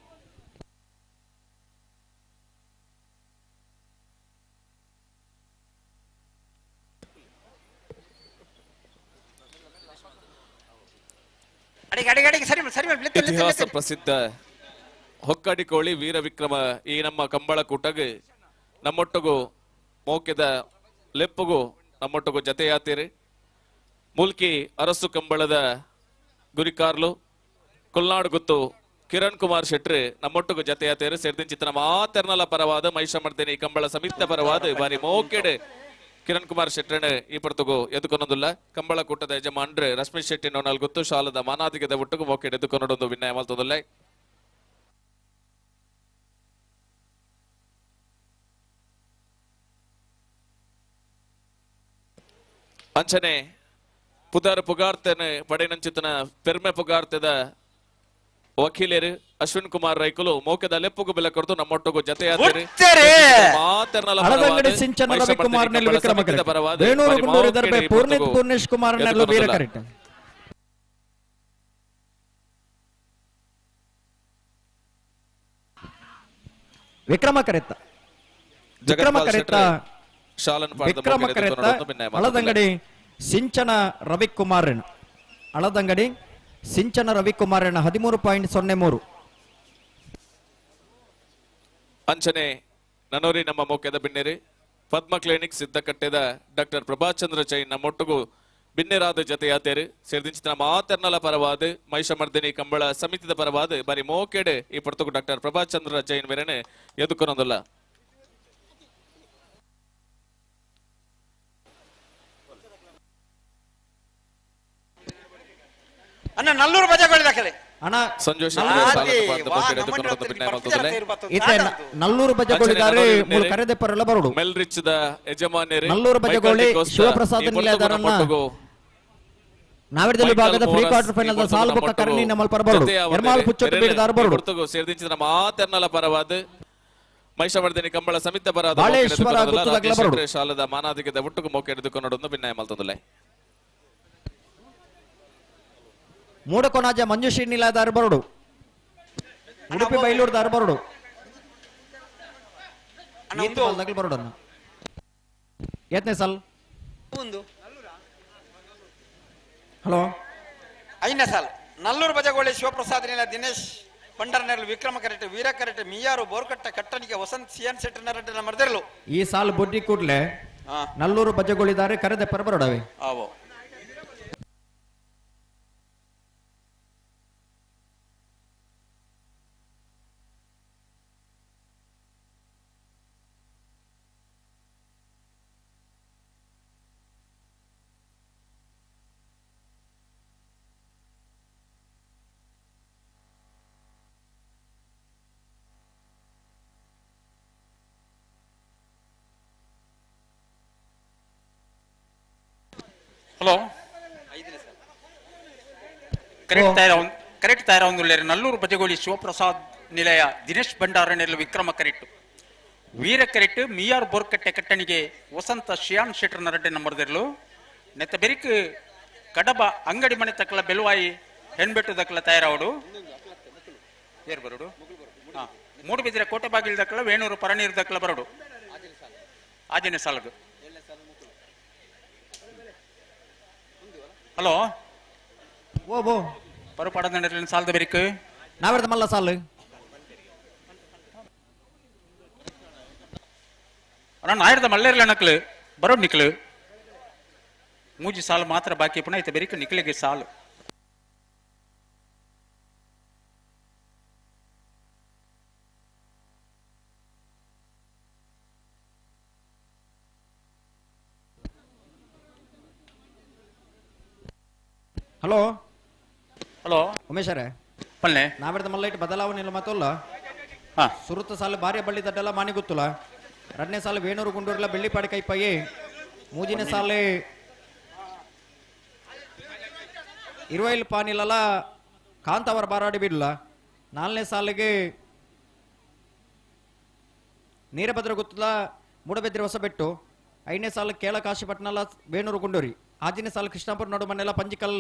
ಇತಿಹಾಸ ಪ್ರಸಿದ್ಧ ಹೊಕ್ಕಡಿಕೋಳಿ ವೀರ ವಿಕ್ರಮ ಈ ನಮ್ಮ ಕಂಬಳ ಕೂಟಗ್ ನಮ್ಮೊಟ್ಟುಗು ಮೋಕೆದ ಲೆಪ್ಪುಗು ನಮ್ಮೊಟ್ಟುಗು ಜತೆಯಾತೀರಿ. ಮೂಲ್ಕಿ ಅರಸು ಕಂಬಳದ ಗುರಿಕಾರ್ಲು ಕೊಲ್ನಾಡು ಗುತ್ತು ಕಿರಣ್ ಕುಮಾರ್ ಶೆಟ್ರಿ ನಮ್ಮೊಟ್ಟುಗು ಜತೆಯಾತೀರಿ. ಸೇರ್ದಿಂಚಿತನ ಮಾತೆರ್ನಲ ಪರವಾದ ಮಹಿಷಮರ್ದಿನಿ ಕಂಬಳ ಸಮಿತ ಪರವಾದ ಬಾರಿ ಮೋಕೆಡೆ ಕಿರಣ್ ಕುಮಾರ್ ಶೆಟ್ಟರಣ ಈ ಪರ್ತುಗು ಎದುಕೊನೊಂದುಲ್ಲ. ಕಂಬಳ ಕೂಟದ ಯಜಮಾನ್ರೆ ರಶ್ಮಿ ಶೆಟ್ಟಿ ನೋನಲ್ ಗುತ್ತು ಶಾಲದ ಮಾನಾದಿಗದ ಒಟ್ಟುಗು ಮೋಕೆಡೆ ಎದುಕೊನೊಂದು ವಿನಯ ಮಲ್ತೊಂದುಲ್ಲ. ಅಂಚನೆ ಪುದಾರ್ ಪುಗಾರ್ತನೆ ಪಡೆನಂಚಿತನ ಪೆರ್ಮೆ ಪುಗಾರ್ತದ ವಕೀಲರು ಅಶ್ವಿನ್ ಕುಮಾರ್ ರೈಕುಲು ಮೋಕೆದ ಲೆಪ್ಪುಗು ಬೆಲೆ ಕೊರತು ನಮ್ಮೊಟ್ಟುಗು ಜತೆಯಾದರೆ ಪೂರ್ಣೇಶ್ ಕುಮಾರ್ ವಿಕ್ರಮ ಕರೆತ್ತ ವಿಕ್ರಮ ಕರೆತ್ತ ವಿಕ್ರಮ ಕರೆತ್ತ ಹಳದಂಗಡಿ ಸಿಂಚನ ರವಿಕುಮಾರನ್ ಹಳದಂಗಡಿ ಸಿಂಚನ ರವಿಕುಮಾರನ್ 13.03. ಅಂಚನೆ ನನೋರಿ ನಮ್ಮ ಮೋಕೆದ ಬಿನ್ನೇರಿ ಪದ್ಮ ಕ್ಲಿನಿಕ್ ಸಿದ್ಧಕಟ್ಟೆದ ಡಾಕ್ಟರ್ ಪ್ರಭಾಚಂದ್ರ ಜೈನ್ ನಮ್ಮೊಟ್ಟುಗು ಬಿನ್ನೆರಾದ ಜತೆಯಾತೇರು ಸೇರ್ದಿಂಚಿನ ಮಾತೆರ್ನಲ ಪರವಾದ ಮಹಿಷಮರ್ದಿನಿ ಕಂಬಳ ಸಮಿತಿದ ಪರವಾದ ಬಾರಿ ಮೋಕೆಡೆ ಈ ಪರ್ತುಗು ಡಾಕ್ಟರ್ ಪ್ರಭಾಚಂದ್ರ ಜೈನ್ ಮೇರೆನೆ ಎದುಕೊನೊಂದುಲ್ಲ. ಅಣ್ಣ ನಲ್ಲೂರು ಬಜಾಗೋಳಿ ದಾಖಲೆ ಅಣ್ಣ ಸಂಜೋಷ್ ನಲ್ಲೂರು ಬಜಗೋಳಿದಾರೆ ಮೂರು ಕರೆದೆ ಪರಲ್ಲ ಬರೋಡು ಮೆಲ್ರಿಚ್ದ ಯಜಮಾನರು ನಲ್ಲೂರು ಬಜಗೋಳಿ ಶಿವಪ್ರಸಾದ್ ನಿಲಯದಾರನ್ನ ನಾವಿಡದಲ್ಲಿ ವಿಭಾಗದ ಪ್ರೀ ಕ್ವಾರ್ಟರ್ ಫೈನಲ್ the ಸಾಲು ಬೊಕ್ಕ ಕರಣಿ ನಮ್ಮಲ್ ಪರಬರೋಡು ಎರ್ಮಾಲ್ ಪುಚ್ಚೊಟ್ಟು ಬೀಡದಾರ ಬರೋಡು ಸೇರ್ದಿಂಚಿನ ಮಾತೆರ್ನಲ ಪರವಾದ ಮಹಿಷವರ್ಧಿನಿ ಕಂಬಳ ಸಮಿತ ಪರವಾದ ಬಾಳೇಶ್ವರ ಗುತ್ತುದಗ್ಲ ಬರೋಡು ಶಾಲದ ಮಾನಾದಿಗದ ಒಟ್ಟುಗು ಮೋಕೆ ಎದುಕೊನೊಂದು ಭಿನ್ನಾಯ ಮಲ್ತೊಂದುಲ್ಲ. ಮೂಡಕೊನಾಜ ಮಂಜುಶ್ರೀ ನಿಲಯದಾರ ಬರೋಡು ಉಡುಪಿ ಬೈಲೂರುದಾರ ಬರೋಡು ಬರೋಡು ಅನ್ನ ಎತ್ತನೇ ಸಾಲ್ ಹಲೋ ಐದನೇ ಸಾಲ್ ನಲ್ಲೂರು ಬಜಗೋಳಿ ಶಿವಪ್ರಸಾದ್ ನಿಲ ದಿನೇಶ್ ಪಂಡರ್ನೆರ್ಲು ವಿಕ್ರಮ ಕರೆಟ್ ವೀರ ಕರೆಟ್ ಮಿಯಾರು ಬೋರ್ಕಟ್ಟ ಕಟ್ಟಣಿಗೆ ವಸಂತ್ ಸಿಎನ್ ಶೆಟ್ಟರ್ ಮರ್ದಿರಲು ಈ ಸಾಲ್ ಬೊಡ್ಡಿ ಕೂಡ್ಲೆ ನಲ್ಲೂರು ಬಜಗೋಳಿದಾರೆ ಕರೆದೆ ಪರಬರೋಡವೆ ಆವೋ. ಹಲೋ ಕರೆಕ್ಟ್ ತಯಾರಾವೊಂದುಲ್ಲೇರು ನಲ್ಲೂರು ಬಜಗೋಳಿ ಶಿವಪ್ರಸಾದ್ ನಿಲಯ ದಿನೇಶ್ ಭಂಡಾರನೆಲ್ಲ ವಿಕ್ರಮ ಕರೆಕ್ಟ್ ವೀರ ಕರೆಕ್ಟ್ ಮಿಯಾರ್ ಬೋರ್ಕಟ್ಟೆ ಕಟ್ಟಣಿಗೆ ವಸಂತ ಶ್ಯಾನ್ ಶೆಟ್ಟರ್ ನರಡ್ಡೆ ನಂಬರ್ದಿರ್ಲು ನೆತ್ತ ಬೆರಿಕ್ ಕಡಬ ಅಂಗಡಿ ಮನೆ ತಕ್ಕಲ ಬೆಲುವಾಯಿ ಹೆಣ್ಬೆಟ್ಟು ದಕ್ಕಲ ತಯಾರಾವಡು ಏರ್ ಬರೋಡು ಹಾಂ ಮೂಡುಬಿದಿರೆ ಕೋಟೆ ಬಾಗಿಲು ದಕ್ಕಲ ವೇಣೂರು ಪರನೀರು ದಕ್ಕಲ ಬರೋಡು ಆಜನೇ ಸಾಲಗು. ಹಲೋ ಓ ಬೋ ಪರುಪಾಡದ ಸಾಲದ ಬೆರಿಕ್ ನಾವೆರ್ದ ಮಲ್ಲ ಸಾಲು ಅಣ್ಣ ನಾಯಿರ್ದ ಮಲ್ಲೇರ್ಲ ನಕ್ಲು ಬರೋಡ್ ನಿಕ್ಲು ಮೂಜಿ ಸಾಲು ಮಾತ್ರ ಬಾಕಿ ಪುನಃ ಐತೆ ಬೆರಿಕ್ ನಿಕ್ಲಿಗೆ ಸಾಲು. ಹಲೋ ಹಲೋ ಉಮೇಶರೇ ಪಲ್ಲೆ ನಾವೆರ್ದ ಮಲ್ಲ ಇಟ್ಟು ಬದಲಾವಣೆ ಇಲ್ಲ ಮತ್ತಲ್ಲ ಸುರುತ್ತ ಸಾಲು ಭಾರಿ ಬಳ್ಳಿ ದಡ್ಡಲ್ಲ ಮಾನಿ ಗೊತ್ತಲ್ಲ ಎರಡನೇ ಸಾಲು ವೇಣೂರು ಗುಂಡೂರ್ಲ ಬೆಳ್ಳಿಪಾಡಿ ಕೈಪಾಯಿ ಮೂಜಿನ ಸಾಲು ಇರುವೈಲ್ ಪಾನಿಲಲ್ಲ ಕಾಂತಾವರ ಬಾರಾಡಿ ಬಿಡ್ಲ ನಾಲ್ಕನೇ ಸಾಲಿಗೆ ನೀರಭದ್ರ ಗುತ್ತಲ ಮೂಡಬೆದ್ರಿ ಹೊಸಬೆಟ್ಟು ಐದನೇ ಸಾಲು ಕೇಳ ಕಾಶಿಪಟ್ಟಣಲ ವೇಣೂರು ಗುಂಡೂರಿ ಆಜನೇ ಸಾಲು ಕೃಷ್ಣಾಪುರ ನಡುಮನೆಲ್ಲ ಪಂಜಿಕಲ್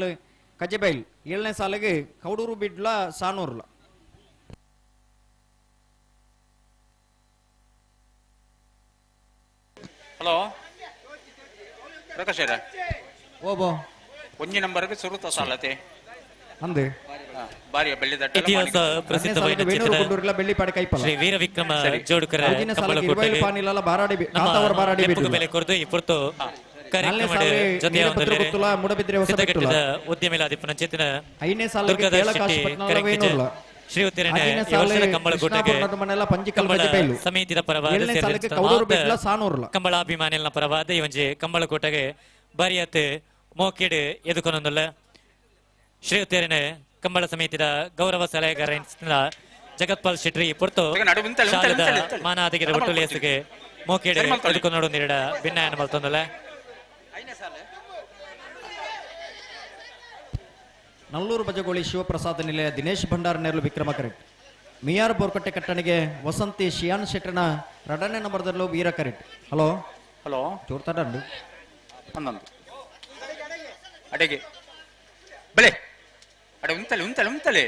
ಕಜೆಬೈಲ್ ಏಳನೇ ಸಾಲಿಗೆ ಕೌಡೂರು ಬಿಡ್ಲ ಸಾನೂರ್ಲ. ಹಲೋ ಪ್ರಕಾಶ್ ಓಬೋ ಒಂಜಿ ನಂಬರ್ಗೆ ಸುರುತ ಸಾಲತೆ ಅಂದೆ ಬಾರಿಯ ಬೆಳ್ಳಿದಟ್ಟ ಇತಿಹಾಸ ಪ್ರಸಿದ್ಧವಾದ ಶ್ರೀ ವೀರ ವಿಕ್ರಮ ಜೋಡುಕರ ಕಂಬಳಕೂಟಗೆ ನಮ್ಮ ಬೆಲೆ ಕೊರದು ಈ ಪುರ್ತು ಕಾರ್ಯಕ್ರಮ ಜೊತೆಯ ಸಿದ್ಧಗಟ್ಟಿದ ಉದ್ಯಮಿಲಾದಿಪ್ಪನ ಚೇತನ ದುರ್ಗದ ಶೆಟ್ಟಿ ಕರೆಕ್ಕಿಜ ಶ್ರೀಯುತರನೆ ಈ ವರ್ಷದ ಕಂಬಳಕೂಟಗೆ ಕಂಬಳ ಸಮಿತಿದ ಪರವಾದ ಕಂಬಳಾಭಿಮಾನಿಗಳ ಪರವಾದ ಈ ಒಂಜಿ ಕಂಬಳಕೂಟಗೆ ಬಾರಿಯಾತ್ ಮೋಕಿಡ್ ಎದುಕೊನೊಂದುಲ್ಲ. ಶ್ರೀಯುತರನೆ ಕಂಬಳ ಸಮಿತಿದ ಗೌರವ ಸಲಹೆಗಾರ ಜಗತ್ಪಾಲ್ ಶೆಟ್ಟಿ ಪುರ್ತು ಶಾಲೆದ ಮಾನಾದಿಗೆದ ಒಟ್ಟುಲೇಸಿಗೆ ಮೋಕಿಡ್ ಎದುಕೊನೊಡು ನೀಡ ಭಿನ್ನಾಯನ ಮಲ್ತೊಂದುಲ್ಲ. ನಲ್ಲೂರು ಬಜಗೋಳಿ ಶಿವಪ್ರಸಾದ ನಿಲಯ ದಿನೇಶ್ ಭಂಡಾರ ನೇರಲು Vikrama correct. ಮಿಯಾರ್ ಬೋರ್ಕಟ್ಟೆ ಕಟ್ಟಣಿಗೆ Vasanthi ಶಿಯಾನ್ ಶೆಟ್ಟನ ರಡನೆ ನಂಬರ್ದಲ್ಲೂ Veera correct. Hello hello ಚೋರ್ತಾಡ ಒಂದೊಂದು ಅಡೆಗೆ ಬಲೆ ಅಡೆ ಉಂತಲೆ ಉಂತಲೆ ಉಂತಲೆ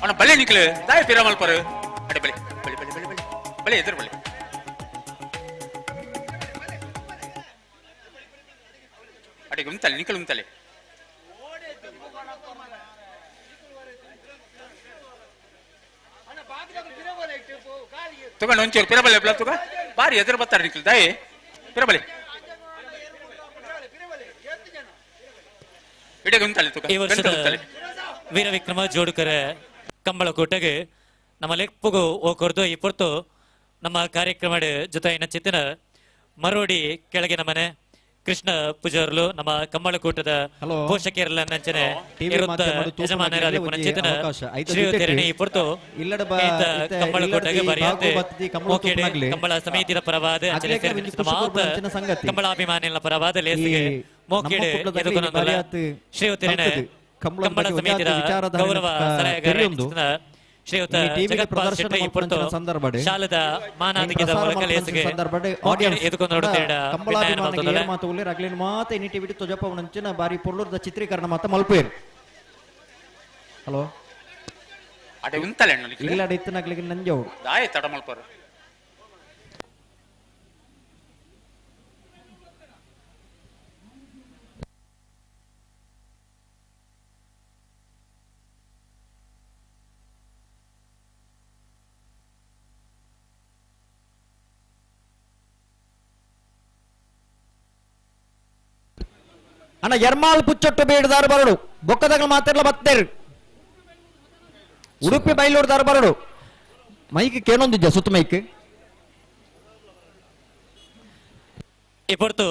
ಅವನ ಬಲೆ ನಿಕ್ಲು ದಾಯ ಪಿರಮಲ್ ಪರು ಅಡೆ ಬಲೆ ಬಲೆ ಬಲೆ ಬಲೆ ಬಲೆ ಬಲೆ ಎದುರು ಬಲೆ ಅಡೆ ಉಂತಲೆ ನಿಕ್ಲು ಉಂತಲೆ ತುಗ ಒಂಚೂರು ಪಿರಬಲೆ ಬಲ ತುಗ ಬಾರಿ ಎದುರು ಬರ್ತಾರೆ ನಿಕ್ಲು ದಾಯಿ ಪಿರಬಲೆ ಇಡಗೆ ಉಂತಲೆ ತುಗ ಈ ವರ್ಷದ ವೀರ ವಿಕ್ರಮ ಜೋಡುಕರ ಕಂಬಳಕೂಟಗೆ ನಮ್ಮ ಲೆಪ್ಪುಗು ಓಕೊರ್ದು ಈ ಪೊರ್ತು ನಮ್ಮ ಕಾರ್ಯಕ್ರಮ ಜೊತೆ ಚಿತ್ತಿನ ಮರೋಡಿ ಕೆಳಗಿನ ಮನೆ ಕೃಷ್ಣ ಪೂಜಾರ್ಲು ನಮ್ಮ ಕಂಬಳಕೂಟದ ಪೋಷಕರೆಲ್ಲ ನಂಚನೆ ಯಜಮಾನರಾದ ಶ್ರೀಯುತರಣಿ ಈ ಪೊರ್ತು ಕಂಬಳಕೂಟಗೆ ಬರೆಯತ್ತೆ ಕಂಬಳ ಸಮಿತಿಯ ಪರವಾದ ಕಂಬಳಾಭಿಮಾನಿಗಳ ಪರವಾದ ಲೇಸಿಗೆ ಮೋಕಿಡೆ ಎದುಕೊನೊಂದುಲ್ಲ. ಶ್ರೀಯುತರಣೆ ಕಂಬಳ ಸಮಿತಿಯ ಗೌರವ ಸಲಹೆಗಾರ ಶ್ರೀಯುತ ಜಗತ್ಪಾಲ್ ಶೆಟ್ಟಿ ಈ ಪೊರ್ತು ಶಾಲೆದ ಮಾನಾದಿಗೆದ ಮೂಲಕ ಲೇಸಿಗೆ ಎದುಕೊಂಡು ಬಾರಿ ಪೊರ್ಲುರ್ದ ಚಿತ್ರೀಕರಣ ಮಾತ ಮಲ್ಪೇರು. ಹಲೋ ಅಡೆ ಉಂತಲೆ ಇಲ್ಲ ಇತ್ತನಾಗ್ಲಿಕ್ಕೆ ನಂಜವು ದಾಯ ತಡ ಮಲ್ಪರು ಅಣ್ಣ ಎರ್ಮಾಲ್ ಪುಚ್ಚೊಟ್ಟು ಬೇಡದಾರು ಬರಡು ಬೊಕ್ಕದಾಗ ಮಾತಿರ್ಲ ಬತ್ತೇರು ಉಡುಪಿ ಬೈಲೂರ್ದಾರು ಬರಡು ಮೈಕ್ ಕೇನೊಂದಿದ್ದ ಸುತ್ತ ಮೈಕ್ ಈ ಪೊರ್ತು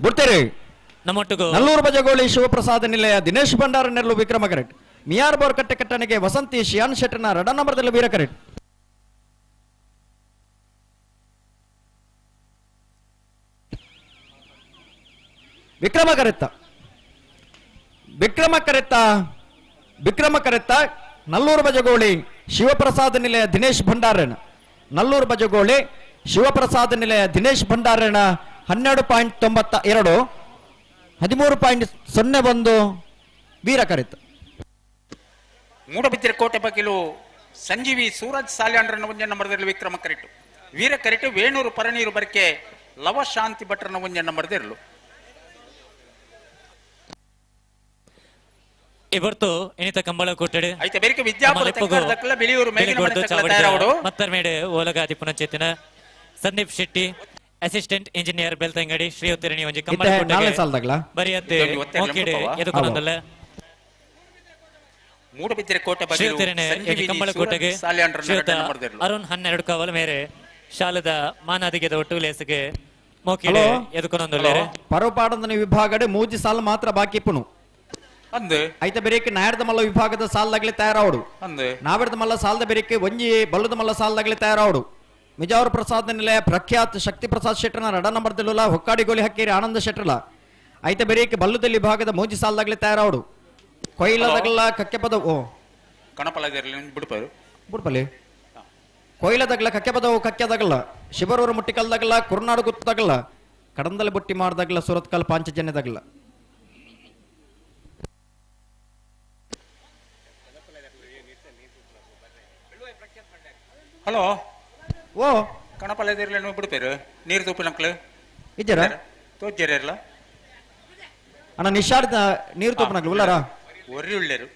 ಬಿಡ್ತೇರಿ ನಮ್ಮೊಟ್ಟಿಗೂ ನಲ್ಲೂರು ಬಜಗೋಳಿ ಶಿವಪ್ರಸಾದ ನಿಲಯ ದಿನೇಶ್ ಭಂಡಾರ ನೆರಳು ವಿಕ್ರಮ ಕರೆಕ್ಟ್. ಮಿಯಾರ್ ಬೋರ್ಕಟ್ಟೆ ಕಟ್ಟಣಿಗೆ ವಸಂತಿ ಶಿಯಾನ್ ಶೆಟ್ಟನ ರಡ ನಂಬರ್ದಲ್ಲಿ ವೀರ ಕರೆಕ್ಟ್. ವಿಕ್ರಮ ಕರೆತ್ತ ವಿಕ್ರಮ ಕರೆತ್ತ ವಿಕ್ರಮ ಕರೆತ್ತ ನಲ್ಲೂರು ಬಜಗೋಳಿ ಶಿವಪ್ರಸಾದ ನಿಲಯ ದಿನೇಶ್ ಭಂಡಾರಣ ನಲ್ಲೂರು ಬಜಗೋಳಿ ಶಿವಪ್ರಸಾದ ನಿಲಯ ದಿನೇಶ್ ಭಂಡಾರಣ 12.92 13.01 ವೀರ ಕರೆತ್ತ. ಮೂಡಬಿದ್ದರೆ ಕೋಟೆ ಬಗಿಲು ಸಂಜೀವಿ ಸೂರಜ್ ಸಾಲ್ಯಾಂಡ್ರನ್ನ ಒಂಜೆ ನಂಬರ್ದಲ್ಲಿ ವಿಕ್ರಮ ಕರೆಟ್ಟು. ವೀರ ಕರೆಟ್ಟು ವೇಣೂರು ಪರನೀರು ಬರಕೆ ಲವ ಶಾಂತಿ ಭಟ್ರನ ಒಂಜೆ ನಂಬರ್ದಿರಲು. ಇವತ್ತು ಇನಿತ ಕಂಬಳ ಕೊಟ್ಟಡೆ ಐತೆ ಬೇರೆ ವಿದ್ಯಾಪುರ ತೆಕ್ಕರ್ದಕ್ಕಲ್ಲ ಬಿಳಿಯೂರು ಮೇಲಿನ ಮನೆ ತಕ್ಕಲ್ಲ ತಯಾರಾವಡು. ಮತ್ತರ್ಮೇಡೆ ಓಲಗಾದಿ ಪುನಚೇತನ ಸಂದೀಪ್ ಶೆಟ್ಟಿ ಅಸಿಸ್ಟೆಂಟ್ ಇಂಜಿನಿಯರ್ ಬೆಳ್ತಂಗಡಿ ಶ್ರೀಯುತರಣಿ ಒಂಜಿ ಕಂಬಳ ನಾಲ್ನೇ ಸಾಲದಾಗಲ ಬರಿಯತ್ತೆ ಮೋಕಿಡೆ ಎದುಕೊನೊಂದಲ್ಲ. ಮೂಡಬಿದ್ದರೆ ಕೋಟೆ ಬಗಿಲು ಶ್ರೀಯುತರಣೆ ಸಂಜೀವಿನಿ ಕಂಬಳ ಕೋಟೆಗೆ ಸೂರಜ್ ಸಾಲ್ಯಾಂಡ್ರನ್ನ ಶ್ರೀಯುತ ನಂಬರ್ದಿರಲು. ಅರುಣ್ 12 ಕಾವಲ್ ಮೇರೆ ಶಾಲದ ಮಾನಾದಿಗೆದ ಒಟ್ಟು ಲೇಸಿಗೆ ಮೋಕಿಡೆ ಎದುಕೊನೊಂದಲ್ಲ. ಪರೋಪಾಡಂದನ ವಿಭಾಗಡೆ ಮೂಜಿ ಸಾಲ ಮಾತ್ರ ಬಾಕಿ ಪುಣು ಅಂದು ಐತ ಬೆರಿಕೆ ನಾಯರ್ದ ಮಲ್ಲ ವಿಭಾಗದ ಸಾಲದಾಗಲಿ ತಯಾರಾವಡು ಅಂದು ನಾವೆರ್ದ ಮಲ್ಲ ಸಾಲದ ಬೆರಿಕೆ ಒಂಜಿ ಬಲ್ಲದ ಮಲ್ಲ ಸಾಲದಾಗಲಿ ತಯಾರಾವಡು. ಮಿಜಾವರ ಪ್ರಸಾದ ನಿಲಯ ಪ್ರಖ್ಯಾತ್ ಶಕ್ತಿ ಪ್ರಸಾದ್ ಶೆಟ್ಟರ್ನ ರಡ ನಂಬರ್ ದಿಲ್ಲುಲ ಹೊಕ್ಕಾಡಿ ಗೋಲಿ ಹಕ್ಕೇರಿ ಆನಂದ ಶೆಟ್ಟರ್ಲ ಐತ ಬೆರಿಕೆ ಬಲ್ಲದಲ್ಲಿ ವಿಭಾಗದ ಮೂಜಿ ಸಾಲದಾಗಲಿ ತಯಾರಾವಡು. ಕೊಯ್ಲದಾಗಲ ಕಕ್ಕೆಪದ ಓ ಕಣಪಲ ಬಿಡ್ಪಾರು ಬಿಡ್ಪಲ್ಲಿ ಕೊಯ್ಲದಗ್ಲ ಕಕ್ಕೆಪದವು ಕಕ್ಕೆದಗಲ ಶಿಬರೂರು ಮುಟ್ಟಿಕಲ್ದಗಲ ಕುರ್ನಾಡು ಗುತ್ತದಗಲ ಕಡಂದಲ ಬುಟ್ಟಿ ಮಾಡ್ದಾಗಲ ಸುರತ್ಕಲ್ ಪಾಂಚಜನ್ಯದಗಲ. ಹಲೋ ಓ ಕಣಪಲ್ಲದಿರ್ಲೇನು ಬಿಡ್ಪೇರು ನೀರು ತೂಪು ನಕ್ಲು ಇಜ್ಜರ ತೋಜ್ಜರ ಅಣ್ಣ ನಿಶಾರ್ದ ನೀರು ತೂಪು ನಕ್ಲು ಉಲ್ಲಾರ ಒರ್ರಿ ಉಳ್ಳೇರು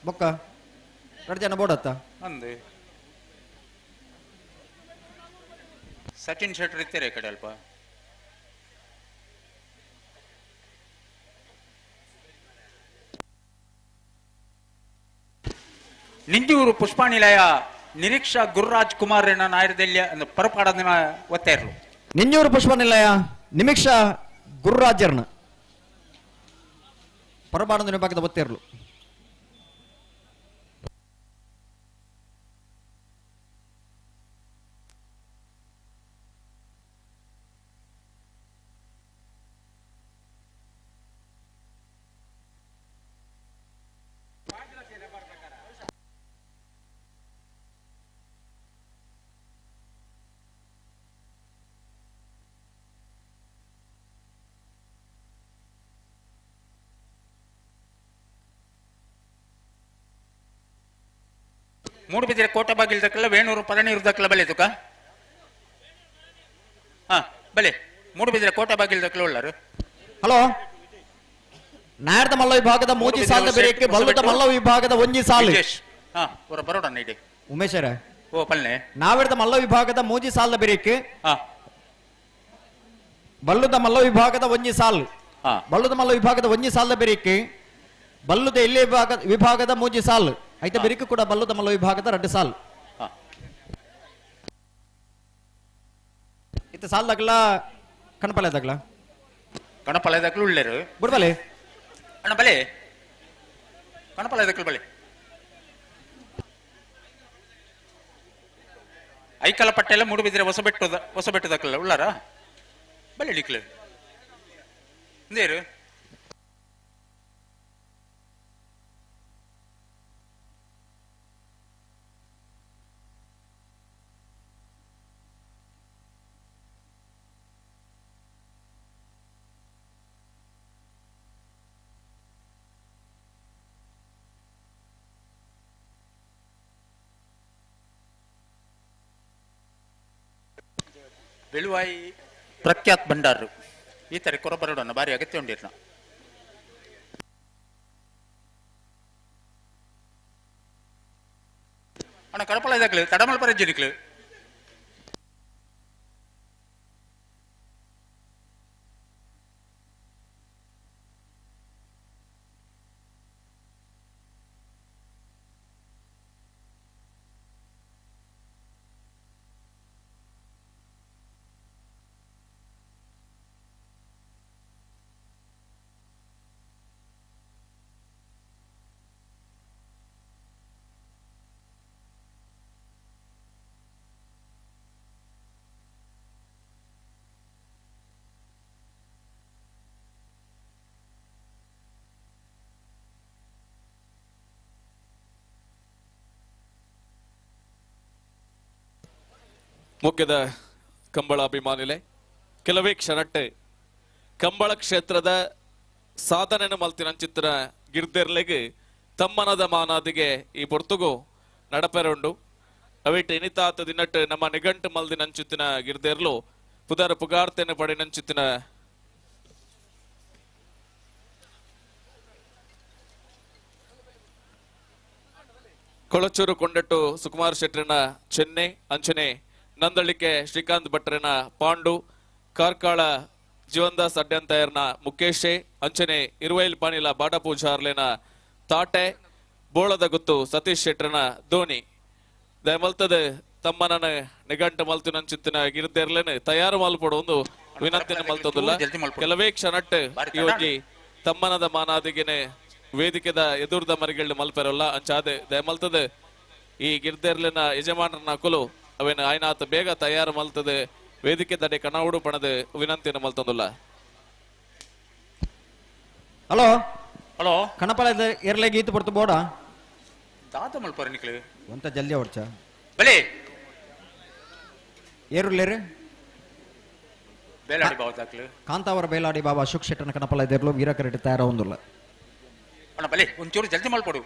ಬೊಕ್ಕ ಎರಡು ಜನ ಬೋಡತ್ತ ಅಂದು ಸಚಿನ್ ಶೆಟ್ಟರ್ ಇತ್ತಾರೆ ಈ ಕಡೆ ಅಲ್ಪ. ನಿಂಜೂರು ಪುಷ್ಪಾನಿಲಯ ನಿರೀಕ್ಷಾ ಗುರುರಾಜ್ ಕುಮಾರ್ ನಾಯರದೆಲ್ಯ ಪರಪಾಡದ ಒತ್ತಾ ಇರಲು. ನಿಂಜೂರು ಪುಷ್ಪನಿಲಯ ನಿಮೀಕ್ಷಾ ಗುರುರಾಜರ್ನ ಪರಪಾಡದ ವಿಭಾಗದ ಒತ್ತಾ ಇರಲು. ಮೂಡುಬಿದಿರೆ ಕೋಟೆ ಬಾಗಿಲು ದಕ್ಕಲ್ಲ ವೇಣೂರು ಪಳನೀರು ದಕ್ಕಲ ಬಲೆ ತುಕ ಹಾ ಬಲೆ ಮೂಡುಬಿದಿರೆ ಕೋಟೆ ಬಾಗಿಲು ದಕ್ಕಲ ಉಳ್ಳಾರು. ಹಲೋ ನಾಯರ್ದ ಮಲ್ಲ ವಿಭಾಗದ ಮೂಜಿ ಸಾಲದ ಬೇರೆಕ್ಕೆ ಬಲ್ಲದ ಮಲ್ಲ ವಿಭಾಗದ ಒಂಜಿ ಸಾಲು. ಹಾ ಹೊರ ಬರೋಣ ಇಡಿ ಉಮೇಶರ ಓ ಪಲ್ನೆ ನಾವೆರ್ದ ಮಲ್ಲ ವಿಭಾಗದ ಮೂಜಿ ಸಾಲದ ಬೇರೆಕ್ಕೆ ಹಾ ಬಲ್ಲದ ಮಲ್ಲ ವಿಭಾಗದ ಒಂಜಿ ಸಾಲು ಬಲ್ಲದ ಮಲ್ಲ ವಿಭಾಗದ ಒಂಜಿ ಸಾಲದ ಬೇರೆಕ್ಕೆ ಬಲ್ಲದ ಎಲ್ಲಿ ವಿಭಾಗದ ಮೂಜಿ ಸಾಲು ಐತೆ ಬೆರಿಕು ಕೂಡ ಬಲ್ಲದ ಮಲ್ಲ ವಿಭಾಗದ 2 ಸಾಲು. ಇತ್ತ ಸಾಲ್ ದಗ್ಲ ಕಣಪಲೆ ದಗ್ಲ ಕಣಪಲೆ ದಗ್ಲ ಉಳ್ಳೇರು ಬುಡ್ಬಲೆ ಅಣ್ಣ ಬಲೆ ಕಣಪಲೆ ದಗ್ಲ ಬಲೆ ಐಕಲ ಪಟ್ಟೆಲ್ಲ ಮೂಡುಬಿದ್ರೆ ಹೊಸಬೆಟ್ಟು ಹೊಸಬೆಟ್ಟು ದಕ್ಕಲ್ಲ ಉಳ್ಳಾರ ಬಲೆ ಡಿಕ್ಲು ಇಂದೇರು ಬೆಳುವಾಯಿ ಪ್ರಖ್ಯಾತ್ ಭಂಡಾರರು ಈ ತರ ಕೊರಬರಡನ್ನು ಭಾರಿ ಅಗತ್ಯ ಉಂಡಿರ್ನ. ಅಣ್ಣ ಕಡಪಲ ಇದಾಗ್ಲು ತಡಮಲ್ ಪರಜ್ಜಿನಿಕ್ಲು ಮುಖ್ಯದ ಕಂಬಳ ಅಭಿಮಾನಿಲೆ ಕೆಲವೇ ಕ್ಷಣಟ್ಟೆ ಕಂಬಳ ಕ್ಷೇತ್ರದ ಸಾಧನೆಯನ್ನು ಮಲ್ತಿನಂಚಿತ್ರ ಗಿರ್ದೆರ್ಲೆಗೆ ತಮ್ಮನದ ಮಾನಾದಿಗೆ ಈ ಪೊರ್ತುಗು ನಡಪೆರುಂಡು. ಅವಿಟ್ ಎನಿತಾತ ದಿನಟ್ಟು ನಮ್ಮ ನಿಘಂಟು ಮಲ್ದಿನಂಚುತ್ತಿನ ಗಿರ್ದೆರ್ಲು ಪುದರ ಪುಗಾರ್ತೆನ ಪಡಿನಂಚುತ್ತಿನ ಕೊಳಚೂರು ಕೊಂಡಟ್ಟು ಸುಕುಮಾರ್ ಶೆಟ್ಟರನ ಚೆನ್ನೆ ಅಂಚನೆ ನಂದಳಿಕೆ ಶ್ರೀಕಾಂತ್ ಭಟ್ರನ ಪಾಂಡು ಕಾರ್ಕಾಳ ಜೀವನ್ದಾಸ್ ಅಡ್ಯಂತಾಯರ್ನ ಮುಖೇಶೆ ಅಂಚನೆ ಇರುವೈಲ್ ಪಾನಿಲ ಬಾಡಪೂಜಾರ್ಲೆನ ತಾಟೆ ಬೋಳದ ಗುತ್ತು ಸತೀಶ್ ಶೆಟ್ಟರನ ಧೋನಿ ದಯಮಲ್ತದ ತಮ್ಮನ ನಿಘಂಟು ಮಲ್ತಿನಂಚಿತ್ತಿನ ಗಿರಿದೆರ್ಲೇನೆ ತಯಾರು ಮಲ್ಪಡು ಒಂದು ವಿನಂತಿಯನ್ನು ಮಲ್ತದಿಲ್ಲ. ಕೆಲವೇ ಕ್ಷಣಟ್ಟು ಈ ಒಂಜಿ ತಮ್ಮನದ ಮಾನಾದಿಗೆನೆ ವೇದಿಕೆದ ಎದುರ್ದ ಮರಿಗೆಳ್ಳು ಮಲ್ಪೆರಲ್ಲ ಅಂಚಾದೆ ದಯಮಲ್ತದ ಈ ಗಿರ್ದೆರ್ಲಿನ ಯಜಮಾನರನ್ನ ಕುಲು ಅವೇನು ಆಯ್ನಾತ ಬೇಗ ತಯಾರು ಮಲ್ತದೆ ವೇದಿಕೆ ತಡೆ ಕಣವುಡು ಪಣದ ವಿನಂತಿಯನ್ನು ಮಲ್ತಂದುಲ್ಲ. ಹಲೋ ಹಲೋ ಕಣಪಲ ಎರ್ಲೆ ಗೀತ ಪಡ್ತು ಬೋಡ ದಾತ ಮಲ್ಪರ ನಿಕ್ಲು ಒಂತ ಜಲ್ದಿ ಹೊಡ್ಚ ಬಲೆ ಏರುಲ್ಲೇರು ಬೇಲಾಡಿ ಬಾವ ದಾಖಲು ಕಾಂತಾವರ ಬೇಲಾಡಿ ಬಾಬಾ ಅಶೋಕ್ ಶೆಟ್ಟನ ಕನಪಲ ಎದುರ್ಲು ವೀರಕರೆಟ್ ತಯಾರ ಒಂದುಲ್ಲ ಅಣ್ಣ ಬಲೆ ಒಂಚೂರು ಜಲ್ದಿ ಮಾಡ್ಕೊಡು.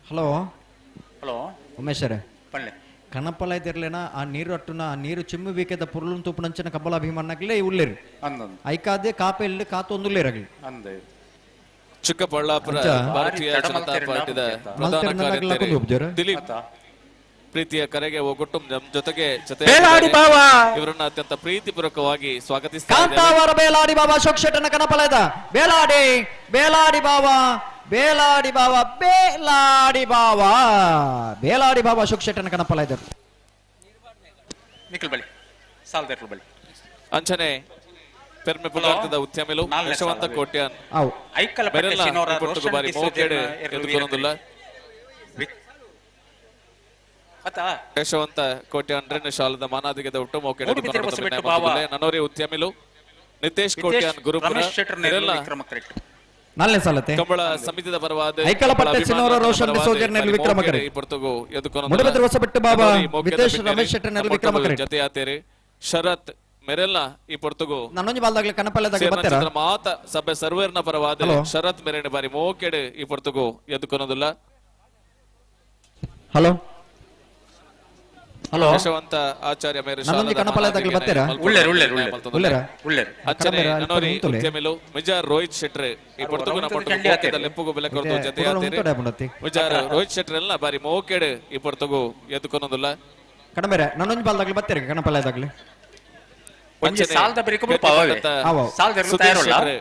ಹಲೋ ಹಲೋ ಉಮೇಶರೇ ಪಲ್ಲೆ ಕಣಪಲ ಇದ್ದಿರ್ಲೇನ ಆ ನೀರು ಅಟ್ಟುನ ಆ ನೀರು ಚಿಮ್ಮು ಬೇಕದ ಪುರುಳುನ್ ತೂಪುನಂಚಿನ ಕಬ್ಬಲ ಅಭಿಮಾನಗ್ಲೇ ಉಲ್ಲೇರು ಅಂದೊಂದು ಐಕಾದೆ ಕಾಪೆ ಇಲ್ಲಿ ಕಾತೊಂದುಲ್ಲೇರು ಆಗಲಿ ಅಂದೆ ಚಿಕ್ಕಬಳ್ಳಾಪುರ ಅಂಚ. ಭಾರತೀಯ ಜನತಾ ಪಾರ್ಟಿದ ಪ್ರಧಾನ ಕಾರ್ಯದರ್ಶಿ ದಿಲೀಪ್ ಪ್ರೀತಿಯ ಕರೆಗೆ ಒಗ್ಗಟ್ಟು ನಮ್ಮ ಜೊತೆಗೆ ಜೊತೆ ಬೇಲಾಡಿ ಬಾವ! ಇವರನ್ನ ಅತ್ಯಂತ ಪ್ರೀತಿಪೂರ್ವಕವಾಗಿ ಸ್ವಾಗತಿಸ್ತಾ ಕಾಂತಾವರ ಬೇಲಾಡಿ ಬಾಬಾ ಅಶೋಕ್ ಶೆಟ್ಟನ ಕಣಪಲದ ಬೇಲಾಡಿ ಬೇಲಾಡಿ ಬಾವ ಬೇಲಾಡಿ ಬಾವ ಬೇಲಾಡಿ ಬಾವ ಬೇಲಾಡಿ ಬಾವ ಅಶೋಕ್ ಶೆಟ್ಟನ ಕಣಪಲ ಇದ್ದರು ನಿಖಲ್ ಬಳಿ ಸಾಲದರ್ಲು ಬಳಿ ಅಂಚನೆ ಪೆರ್ಮೆ ಪುಗಾರ್ತದ ಉದ್ಯಮಿಲು ಯಶವಂತ ಕೋಟ್ಯಾನ್ ಅವು ಐಕಲ ಪಟ್ಟೆ ಬೆರೆಲ್ಲ ಶಿನೋರ ಪೊಟ್ಟುಗು ರೋಷನ್ ಬಾರಿ ಡಿಸೋಜ ಮೋಕೇಡು ಎರ್ಲು ಎದುಕೊನೊಂದುಲ್ಲ ಅತ್ತ ಯಶವಂತ ಕೋಟ್ಯಾನ್ ರೆನ್ ಶಾಲದ ಮಾನಾದಿಗದ ಹುಟ್ಟು ಮೋಕೇಡು ಮೂಡುಬಿದಿರೆ ಬಸಬೆಟ್ಟು ಬಾವ. ನನೋರಿ ಉದ್ಯಮಿಲು ನಿತೇಶ್ ಕೋಟ್ಯಾನ್ ಗುರುಪುರ ರಮೇಶ್ ಶೆಟ್ಟರ್ ನೆರಳು ಇವರೆಲ್ಲ ವಿಕ್ರಮ ಕರೆಕ್ಟ್ ನಾಲ್ನೇ ಸಾಲತೆ ಕಂಬಳ ಸಮಿತಿದ ಪರವಾದ ಐಕಲಪಟ್ಟೆ ಸಿನೋರ ರೋಷನ್ ಡಿಸೋಜರ್ ನೆರಳು ವಿಕ್ರಮ ಕರೆ. ಮೂಡುಬಿದಿರೆ ಹೊಸಬೆಟ್ಟು ಬಾಬಾ ವಿತೇಶ್ ರಮೇಶ್ ಶೆಟ್ಟರ್ ನೆರಳು ವಿಕ್ರಮ ಕರೆ. ಜೊತೆಯಾತೇರಿ ಶರತ್ ಮೆರೆಲ್ಲ ಈ ಪೊರ್ತುಗು ನನ್ನೊಂಜಿ ಬಾಲ್ದಾಗ್ಲೆ ಕಣಪಲ್ಲದಾಗ ಬತ್ತೆರ ಸೇರ್ನಂಚಿತ್ರ ಮಾತ ಸಭೆ ಸರ್ವೇರ್ನ ಪರವಾದ ಹಲೋ. ಶರತ್ ಮೆರೆನ ಬಾರಿ ಮೋಕೆಡ್ ಈ ಪೊರ್ತುಗು ಎದ್ಕೊನೊಂದುಲ್ಲ ಹಲೋ ಹಲೋ ಯಶವಂತ ಆಚಾರ್ಯ ಮೇರೆ ನನ್ನೊಂಜಿ ಕಣಪಲ್ಲದಾಗ್ಲೆ ಬತ್ತೆರ ಉಳ್ಳೇರು, ಉಳ್ಳೇರು, ಉಳ್ಳೇರು. ಉಳ್ಳೇರ ಉಳ್ಳೇರು. ಅಂಚನೆ ಕಡಂಬೇರ ನನೋರಿ ಉಂತುಲೆ. ಉದ್ಯಮಿಲು ಮಿಜಾರ್ ರೋಹಿತ್ ಶೆಟ್ರೆ ಈ ಪೊರ್ತುಗು ನಮ್ಮ ಉಂಟು ಚಂಡಿ ಆತೇರಿ. ಲೆಪ್ಪುಗು ಬೆಲೆ ಕೊರತು ಇದೆ, ಜೊತೆ ಕುಡಲ ಉಂಟು ಡಾಬುಂಡತಿ. ಮಿಜಾರ್ ರೋಹಿತ್ ಶೆಟ್ರೆ ಎಲ್ಲ ಬಾರಿ ಮೋಕೆಡ್ ಈ ಪೊರ್ತುಗು ಎದ್ಕೊನೊಂದುಲ್ಲ ಕಡಂಬೇರ ನನ್ನೊಂಜಿ ಬಾಲ್ದಾಗ್ಲೆ ಬತ್ತೆರ ಕಣಪಲ್ಲದಾಗ್ಲೆ ಒಂಜಿ ಸಾಲದ ಬರಿಕ ಬುಡ್ಪ ಅವೇ. ಅವು. ಸಾಲದ ಎರ್ಲು ಸುಧೀರ್ ತಯಾರುಳ್ಳ ಶೆಟ್ರೆ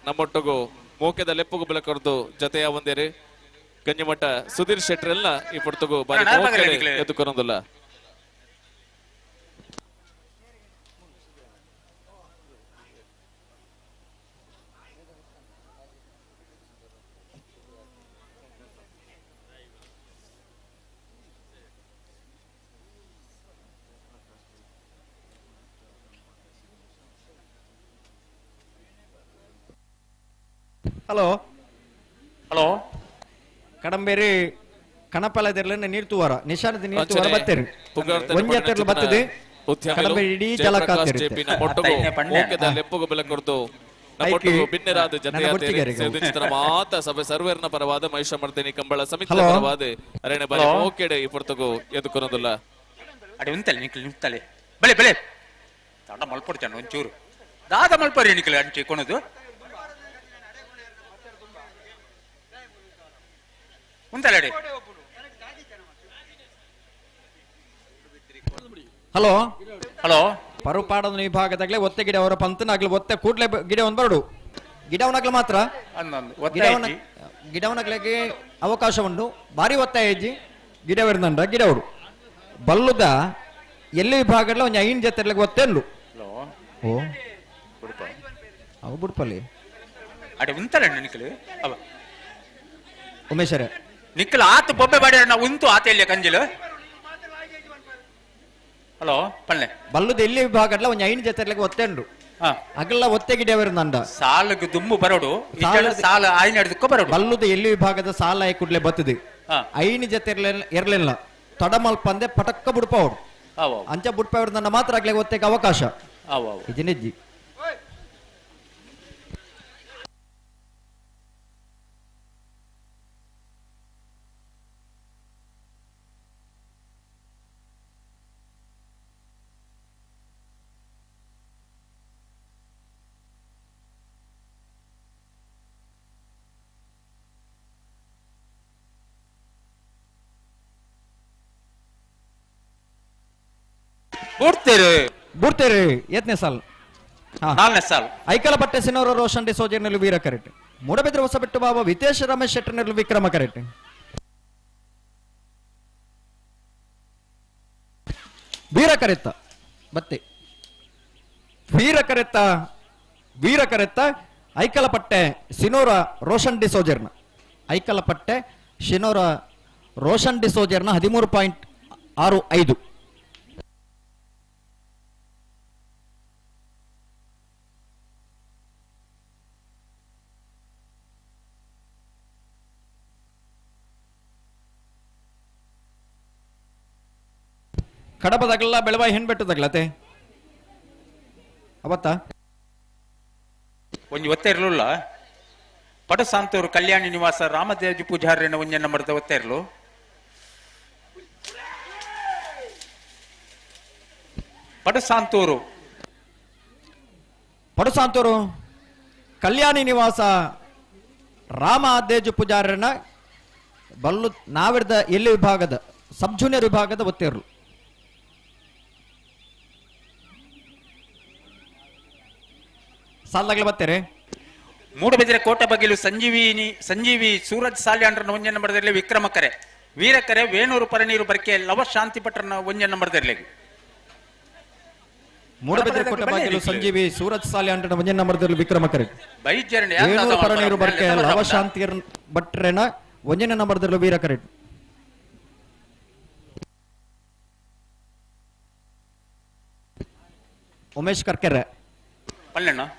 ನಮ್ಮೊಟ್ಟುಗು ಮೋಕೆದ ಲೆಪ್ಪುಗು ಬೆಲೆ ಕೊರತು ಜೊತೆಯ ಒಂದೇರಿ ಗಂಜಿಮಠ ಸುಧೀರ್ ಶೆಟ್ರೆಲ್ಲ ಈ ಪೊರ್ತುಗು ಬಾರಿ ಅಣ್ಣ, ಮೋಕೆಡ್ ನಿಕ್ಲೆ. ಎದ್ಕೊನೊಂದುಲ್ಲ ಹಲೋ ಹಲೋ ಕಡಂಬೇರಿ ಕಣಪಲ್ಲದಿರ್ಲ ನೀರು ತೂವಾರ ನಿಶಾನದ ನೀರು ತೂವಾರ ಬತ್ತೇರಿ ಪುಗಾರ್ತೆನ ಒಂಜಿ ಹತ್ತಿರಲು ಬತ್ತದೆ ಉದ್ಯಮಿಲು ಕಡಂಬೇರಿ ಇಡೀ ಜಲಕ ಜಯಪ್ರಕಾಶ್ ಆತಿರುತ್ತೆ. ಜೆಪಿ ನಮ್ಮೊಟ್ಟುಗು ಮೋಕೆದ ಲೆಪ್ಪುಗು ಬೆಲೆ ಕೊರತು ನಮ್ಮೊಟ್ಟುಗು ಐಕೆ ಬಿನ್ನೆರಾದ ನನ್ನ ಜತೆಯಾತೇರಿ ಗುರ್ತಿಗಾರಿಗೆ. ಸೇರ್ದಿಂಚಿತರ ಮಾತ ಸಭೆ ಸರ್ವೇರ್ನ ಪರವಾದ ಮಹಿಷಮರ್ದಿನಿ ಕಂಬಳ ಸಮಿತಿಯ ಹಲೋ. ಪರವಾದ ಅರಣ್ಯ ಬಾರಿ ಹಲೋ. ಮೋಕೆಡ್ ಈ ಪೊರ್ತುಗು ಎದ್ಕೊನೊಂದುಲ್ಲ ಅಡೆ ಉಂತಲೆ ನಿಖಲ್ ನಿಂತಲೆ ಬಲೆ ಬಲೆ ತಡ ಮಲ್ಪೊಡ್ತಾನೆ ಒಂಚೂರು ದಾದ ಮಲ್ಪರಿ ನಿಖಲ್ ಅಂಚೆ ಕೊನದು ಉಂತಲೆ ಅಡೆ ಹಲೋ ಹಲೋ ಪರುಪಾಡದ ವಿಭಾಗದಾಗ್ಲೆ ಒತ್ತೆ ಗಿಡ ಅವರ ಪಂತನಾಗ್ಲಿ ಒತ್ತೆ ಕೂಡ್ಲೆ ಗಿಡ ಒಂದು ಬರಡು ಗಿಡವನಾಗ್ಲೆ ಮಾತ್ರ ಅಂದೊಂದು ಒತ್ತಾಯ ಗಿಡವನ ಇಜ್ಜಿ. ಗಿಡವನಗ್ಲೆಗೆ ಅವಕಾಶ ಉಂಟು ಭಾರಿ ಒತ್ತಾಯ ಇಜ್ಜಿ ಗಿಡವಿರ್ದಂಡ ಗಿಡವರು ಬಲ್ಲುದ ಎಲ್ಲಿ ವಿಭಾಗಡ್ಲ ಒಂಜಿ ಐನ್ ಜೊತೆ ಒತ್ತೆ ಉಂಡು ಹಲೋ ಓ ಬುಡ್ಪ ಅವು ಬುಡ್ಪಲ್ಲಿ ಅಡೆ ಉಂತಲೆ ನಿಖಲ್ ಅವ ಉಮೇಶರೇ ನಿಖಲ್ ಆತ ಬೊಬ್ಬೆ ಬಾಡಿ ನಾವು ಉಂತು ಆತ ಎಲ್ಲಿಯ ಕಂಜಿಲು ಹಲೋ ಪಲ್ಲೆ ಬಲ್ಲುದ ಎಲ್ಲಿ ವಿಭಾಗಡ್ಲ ಒಂಜಿ ಐನ್ ಜೊತೆ ಒತ್ತೆ ಉಂಡು ಹಾ ಅಗಲ ಒತ್ತೆ ಗಿಡವಿರ್ದಂಡ ಸಾಲಗ್ ದುಮ್ಮು ಬರೋಡು ಇಜ್ಜಾಡ ಸಾಲ ಆಯ್ನ ಹಿಡಿದಕ್ಕೋ ಬರೋಡು ಬಲ್ಲುದ ಎಲ್ಲಿ ವಿಭಾಗದ ಸಾಲ ಕೂಡ್ಲೆ ಬತ್ತದೆ ಹಾ. ಐನ್ ಜೊತೆ ಇರ್ಲಿಲ್ಲ ತಡಮಲ್ಪಂದೆ ಪಟಕ್ಕ ಬುಡ್ಪ ಅವರು ಅವ ಅಂಚ ಬುಡ್ಪ ಅವ್ರನ್ನ ಮಾತ್ರ ಆಗ್ಲಿಕ್ಕೆ ಒತ್ತೆಗೆ ಅವಕಾಶ ಅವ ಅವ ಇದು ನಿಜ್ಜಿ ಬುಡ್ತೇರು ಬುಡ್ತೇರಿ ಎತ್ನೇ ಸಾಲ್ ನಾಲ್ನೇ ಸಾಲು. ಐಕಲಪಟ್ಟೆ ಸಿನೋರ ರೋಷನ್ ಡಿಸೋಜರ್ನಲ್ಲಿ ವೀರ ಕರೆಟ್. ಮೂಡಬಿದ್ರೆ ಹೊಸಬೆಟ್ಟು ಬಾಬಾ ವಿತೇಶ್ ರಮೇಶ್ ಶೆಟ್ಟರ್ನಲ್ಲಿ ವಿಕ್ರಮ ಕರೆಟ್. ವೀರ ಕರೆತ್ತ ಬತ್ತೆ ವೀರ ಕರೆತ್ತ ವೀರ ಕರೆತ್ತ ಐಕಲಪಟ್ಟೆ ಸಿನೋರ ರೋಷನ್ ಡಿಸೋಜರ್ನ ಐಕಲಪಟ್ಟೆ ಶಿನೋರ ರೋಷನ್ ಡಿಸೋಜರ್ನ 13.65. ಕಡಬದಾಗಲ್ಲ ಬೆಳವಾಯಿ ಹೆಣ್ಬೆಟ್ಟದಾಗ್ಲತೆ ಅವತ್ತ ಒಂಜಿ ಒತ್ತೆ ಇರಲಿಲ್ಲ. ಪಡಸಾಂತೂರು ಕಲ್ಯಾಣಿ ನಿವಾಸ ರಾಮದೇವಜಿ ಪೂಜಾರಿನ ಒಂಜನ್ನ ಮರದ ಒತ್ತೆ ಇರಲು. ಪಡಸಾಂತೂರು ಪಡಸಾಂತೂರು ಕಲ್ಯಾಣಿ ನಿವಾಸ ರಾಮದೇಜು ಪೂಜಾರಿನ ಬಲ್ಲು ನಾವಿರ್ದ ಎಲ್ಲಿ ವಿಭಾಗದ ಸಬ್ ಜೂನಿಯರ್ ವಿಭಾಗದ ಒತ್ತೇರ್ಲು. ಸಾಲದಾಗಲೇ ಬರ್ತಾರೆ. ಮೂಡಬಿದ್ರೆ ಕೋಟೆ ಬಗಿಲು ಸಂಜೀವಿ ಸೂರಜ್ ಸಾಲ್ಯಾಂಡ್ರನ ಒಂಜೆ ನಂಬರ್ದಲ್ಲಿ ವಿಕ್ರಮ ಕರೆ ವೀರಕರೆ ವೇಣೂರು ಪರನೀರು ಬರ್ಕೆ ಲವ ಶಾಂತಿ ಭಟ್ರನ ಒಂಜೆ ನಂಬರ್ದಲ್ಲಿ. ಮೂಡಬಿದ್ರೆ ಕೋಟೆ ಬಾಗಿಲು ಸಂಜೀವಿ ಸೂರಜ್ ಸಾಲ್ಯಾಂಡ್ರನ ಒಂಜೆ ನಂಬರ್ದಲ್ಲಿ ವಿಕ್ರಮ ಕರೆ ವೇಣೂರು ಪರನೀರು ಬರ್ಕೆ ಲವ ಶಾಂತಿ ಭಟ್ರನ ಒಂಜೆ ನಂಬರ್ದಲ್ಲಿ ವೀರ ಕರೆ. ಉಮೇಶ್ ಕರ್ಕೆರೆ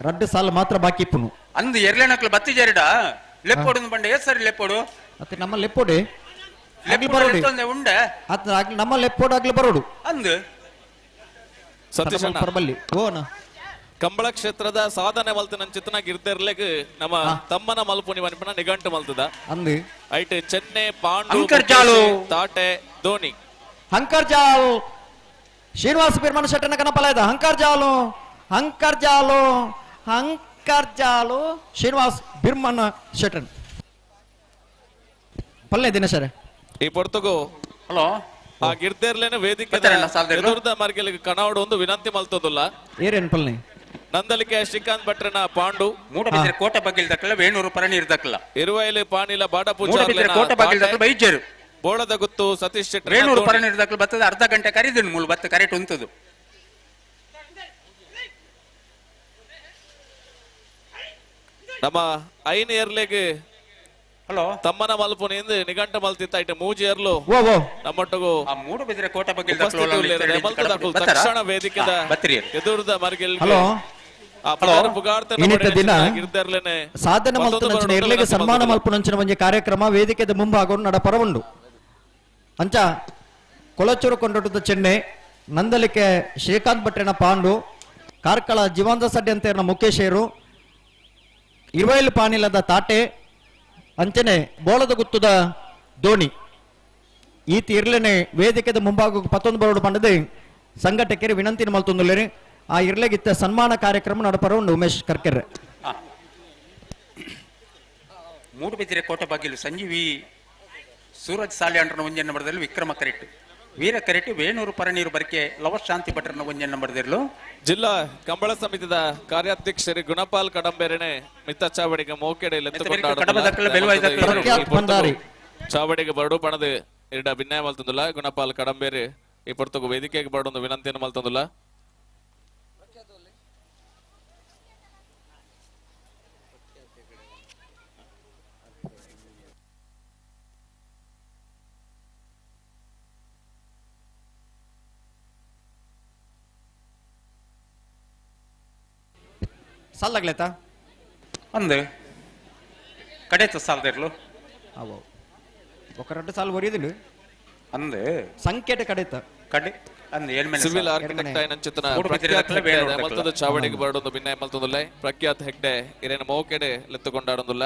ರಡ್ಡು ಸಾಲ ಮಾತ್ರ ಬಾಕಿ ಇಪ್ಪುನು. ಅಂದು ಎರಲೇನಕ್ಲು ಬತ್ತಿ ಜರಿಡ ಲೆಪ್ಪೋಡು ಬಂಡೆ ಸರಿ ಲೆಪ್ಪೋಡು ಅತ್ತೆ ನಮ್ಮ ಲೆಪ್ಪೋಡೆ ಉಂಡೆ ನಮ್ಮ ಲೆಪ್ಪೋಡು ಆಗ್ಲಿ ಬರೋಡು ಅಂದು ಸತೀಶ್ ಪರಬಲ್ಲಿ ಓನ ಕಂಬಳ ಕ್ಷೇತ್ರದ ಸಾಧನೆ ಮಲ್ತನ ಚಿತ್ತನ ಗಿರ್ದೆರ್ಲೆಗ್ ನಮ್ಮ ತಮ್ಮನ ಮಲ್ಪುನಿ ಮನ್ಪನ ನಿಘಂಟು ಮಲ್ತದ ಅಂದು ಐಟ್ ಚೆನ್ನೆ ಪಾಂಡು ತಾಟೆ ಧೋನಿ ಹಂಕರ್ಜಾಲ್ ಶ್ರೀನಿವಾಸ ಪೀರ್ಮನ ಶೆಟ್ಟನ ಕನಪಲಾಯ್ದ ಹಂಕರ್ಜಾಲು ಹಂಕರ್ಜಾಲು ಹಂಕರ್ಜಾಲು ಶ್ರೀನಿವಾಸ್ ಬಿರ್ಮನ ಶೆಟ್ಟನ್ ಪಲ್ಲೆ ದಿನ ಸರ್ ಈ ಪೊರ್ತುಗು ಹಲೋ ಆ ಗಿರ್ದೆರ್ಲೇನೆ ವೇದಿಕೆ ಎದುರ್ದ ಮಾರ್ಗಲಿಗೆ ಕಣವಡು ಒಂದು ವಿನಂತಿ ಮಲ್ತದಲ್ಲ ಏರೇನ್ ಪಲ್ಲೆ ನಂದಲಿಕೆ ಶ್ರೀಕಾಂತ್ ಭಟ್ರನ ಪಾಂಡು ಮೂಡಬಿದ್ರೆ ಕೋಟೆ ಬಗ್ಗಿಲ್ ದಕ್ಕಲ ವೇಣೂರು ಪರನೀರು ದಕ್ಕಲ ಇರುವೈಲು ಪಾಣಿಲ ಬಾಡ ಮೂಡಬಿದ್ರೆ ಕೋಟೆ ಬಗ್ಗಿಲ್ ದಕ್ಕಲ ಬೈಜರು ಬೋಳದ ಗುತ್ತು ಸತೀಶ್ ಶೆಟ್ಟಿ ವೇಣೂರು ಪರನೀರು ದಕ್ಕಲ ಬತ್ತದ ಅರ್ಧ ಗಂಟೆ ಕರಿದನು ಮೂಲ ಬತ್ತ ಕರೆಕ್ಟ್ ಉಂತದು. ನಮ್ಮ ಐನ್ ಇಯರ್ಲೆಗ್ ಹಲೋ ತಮ್ಮನ ಮಲ್ಪುನಿ ನಿಘಂಟ ಮಲ್ತಿತ್ತ ಐಟ ಮೂಜಿ ಇಯರ್ಲು ನಮ್ಮೊಟ್ಟಿಗೂ ಮೂಡಬಿದ್ರೆ ಕೋಟೆ ಬಗ್ಗೆ ತಕ್ಷಣ ವೇದಿಕೆದ ಎದುರುದ ಮರ್ಗಿಲ್ ಸಾಧನೆ ಮಲ್ತುನಂಚಿನ ಇರ್ಲೆಗೆ ಸನ್ಮಾನ ಮಲ್ಪುನಂಚಿನ ಒಂಜಿ ಕಾರ್ಯಕ್ರಮ ವೇದಿಕೆದ ಮುಂಭಾಗ ನಡಪರ ಉಂಡು. ಅಂಚ ಕೊಳಚೂರು ಕೊಂಡೊಟ್ಟದ ಚೆನ್ನೆ ನಂದಲಿಕೆ ಶ್ರೀಕಾಂತ್ ಭಟ್ರೆನ ಪಾಂಡು ಕಾರ್ಕಳ ಜೀವಂತ ಸಡ್ಡಿ ಅಂತ ಮುಖೇಶೇರು ಇರುವೈಲು ಪಾನಿಲದ ತಾಟೆ ಅಂಚನೆ ಬೋಳದ ಗುತ್ತದ ದೋಣಿ ಈತ ಇರ್ಲೆನೆ ವೇದಿಕೆದ ಮುಂಭಾಗ ಪತ್ತೊಂದು ಬರೋಡು ಪಂಡದೆ ಸಂಘಟಕರು ವಿನಂತಿನ ಮಲ್ತೊಂದುಲ್ಲೇರಿ. ಆ ಇರ್ಲೆಗಿತ್ತ ಸನ್ಮಾನ ಕಾರ್ಯಕ್ರಮ ನಡಪರ ಉಂಡು ಉಮೇಶ್ ಕರ್ಕೆರೆ. ಮೂಡಬಿದಿರೆ ಕೋಟೆ ಬಾಗಿಲು ಸಂಜೀವಿ ಸೂರಜ್ ಸಾಲ್ಯಾಂಡ್ರನ ಒಂಜೆ ನಂಬರ್ದಲ್ಲಿ ವಿಕ್ರಮ ಕರೆಕ್ಟ್ ವೀರ ಕರೆಕ್ಟ್ ವೇಣೂರು ಪರನೀರು ಬರಿಕೆ ಲವ ಶಾಂತಿ ಭಟ್ರನ ಒಂಜೆ ನಂಬರ್ದಿರಲು. ಜಿಲ್ಲಾ ಕಂಬಳ ಸಮಿತಿದ ಕಾರ್ಯಾಧ್ಯಕ್ಷರು ಗುಣಪಾಲ್ ಕಡಂಬೇರನೆ ಮಿತ್ತ ಚಾವಡಿಗೆ ಮೋಕೆಡೆ ಚಾವಡಿಗೆ ಬರಡು ಪಣದು ಎರಡ ಭಿನ್ನಾಯ ಮಲ್ತಂದುಲ್ಲ ಗುಣಪಾಲ್ ಕಡಂಬೇರೆ ಈ ಪೊರ್ತುಗು ವೇದಿಕೆಗೆ ಬರಡೊಂದು ವಿನಂತಿಯನ್ನು ಮಲ್ತಂದುಲ್ಲ. ಸಾಲಾಗ್ಲೇತಾ ಅಂದು ಕಡೆತ ಸಾಲದಿರ್ಲು ಅವು ఒక రెండు ಸಾಲು ಒರಿಯದಿಲ್ಲ ಅಂದು ಸಂಕೇತ ಕಡೆತ ಕಡೆ ಅಂದು ಏಳ್ಮೇಲೆ ಸಿವಿಲ್ ಆರ್ಕಿಟೆಕ್ಟ್ ಆಯ್ನ ಚಿತ್ತನ ಪ್ರಖ್ಯಾತ್ ಹೆಗ್ಡೆ ಮಲ್ತದ ಚಾವಡಿಗೆ ಬರಡೊಂದು ಭಿನ್ನಾಯ ಮಲ್ತೊಂದುಲ್ಲ ಪ್ರಖ್ಯಾತ್ ಹೆಗ್ಡೆ ಇರೇನ ಮೋಕೆಡೆ ಲೆತ್ತುಕೊಂಡಾಡೊಂದುಲ್ಲ.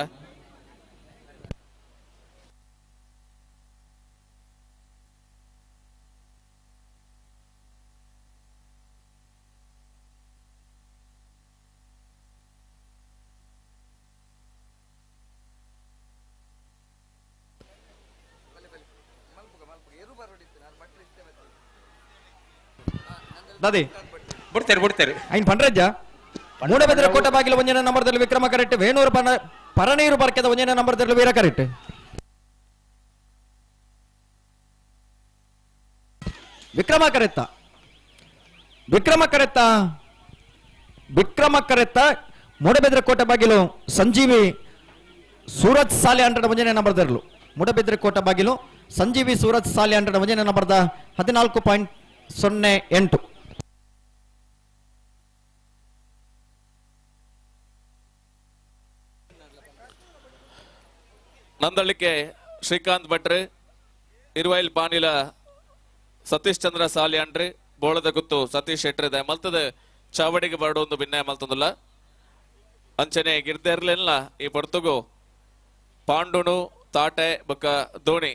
ದಾದಿ ಬಿಡ್ತಾರೆ ಬಿಡ್ತಾರೆ ಐನ್ ಪಂಡ್ರಜ್ಜ ಮೂಡಬೆದ್ರೆ ಕೋಟೆ ಬಾಗಿಲು ಒಂಜನೇ ನಂಬರ್ದಲ್ಲಿ ವಿಕ್ರಮ ಕರೆಕ್ಟ್. ವೇಣೂರು ಪರನೀರು ಬರ್ಕೆದ ಒಂಜನೇ ನಂಬರ್ದಲ್ಲಿ ವೀರ ಕರೆಕ್ಟ್. ವಿಕ್ರಮ ಕರೆತ್ತ ವಿಕ್ರಮ ಕರೆತ್ತ ವಿಕ್ರಮ ಕರೆತ್ತ ಮೂಡಬೆದ್ರೆ ಕೋಟೆ ಬಾಗಿಲು ಸಂಜೀವಿ ಸೂರಜ್ ಸಾಲೆ ಅಂಟಡ ಒಂಜನೇ ನಂಬರ್ದರ್ಲು. ಮೂಡಬಿದ್ರೆ ಕೋಟೆ ಬಾಗಿಲು ಸಂಜೀವಿ ಸೂರಜ್ ಸಾಲೆ ಅಂಟಡ ಒಂಜನೇ ನಂಬರ್ದ 14.08. ನಂದಳಿಕೆ ಶ್ರೀಕಾಂತ್ ಭಟ್ರು, ಇರುವೈಲ್ ಪಾಣಿಲ ಸತೀಶ್ ಚಂದ್ರ ಸಾಲಿಯಾಂಡ್ರಿ, ಬೋಳದ ಗುತ್ತು ಸತೀಶ್ ಶೆಟ್ರ್ ಮಲ್ತದ ಚಾವಡಿಗೆ ಬರಡೊಂದು ಭಿನ್ನ ಮಲ್ತಂದುಲ್ಲ. ಅಂಚನೆ ಗಿರ್ದೆರ್ಲೆಲ್ಲ ಈ ಪೊರ್ತುಗು ಪಾಂಡುನು ತಾಟೆ ಬೊಕ್ಕ ದೋಣಿ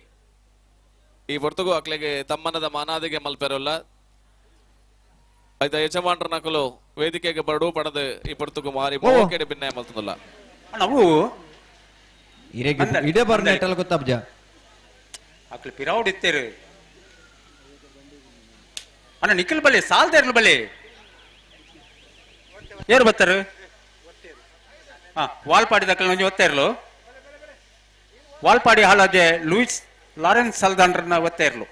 ಈ ಪೊರ್ತುಗು ಅಕ್ಲೆಗೆ ತಮ್ಮನದ ಮಾನಾದಿಗೆ ಮಲ್ಪೆರಲ್ಲ. ಐತ ಯಜಮಾನ್ರ ನಕಲು ವೇದಿಕೆಗೆ ಬರಡು ಪಡದು ಈ ಪೊರ್ತುಗು ಮಾರಿ ಮೋಕೆಡೆ ಭಿನ್ನ ಮಲ್ತಂದುಲ್ಲ. ಅವು ಇಡೇ ಬರ್ನೇಟಲ್ ಗೊತ್ತಾಬ್ಜ ಅಕ್ಲು ಪಿರೌಡ್ ಇತ್ತೇರು ಅಣ್ಣ ನಿಖಿಲ್ ಬಲ್ಲಿ ಸಾಲ್ದೇರ್ಲು ಬಲ್ಲಿ ಏರು ಬತ್ತಾರು ಹಾ ವಾಲ್ಪಾಡಿ ದಕ್ಕಲ್ ಒಂಜಿ ಒತ್ತೇರ್ಲು. ವಾಲ್ಪಾಡಿ ಹಾಳಾಜೆ ಲೂಯಿಸ್ ಲಾರೆನ್ಸ್ ಸಲ್ದಾನ್ರನ್ನ ಒತ್ತೇರ್ಲು.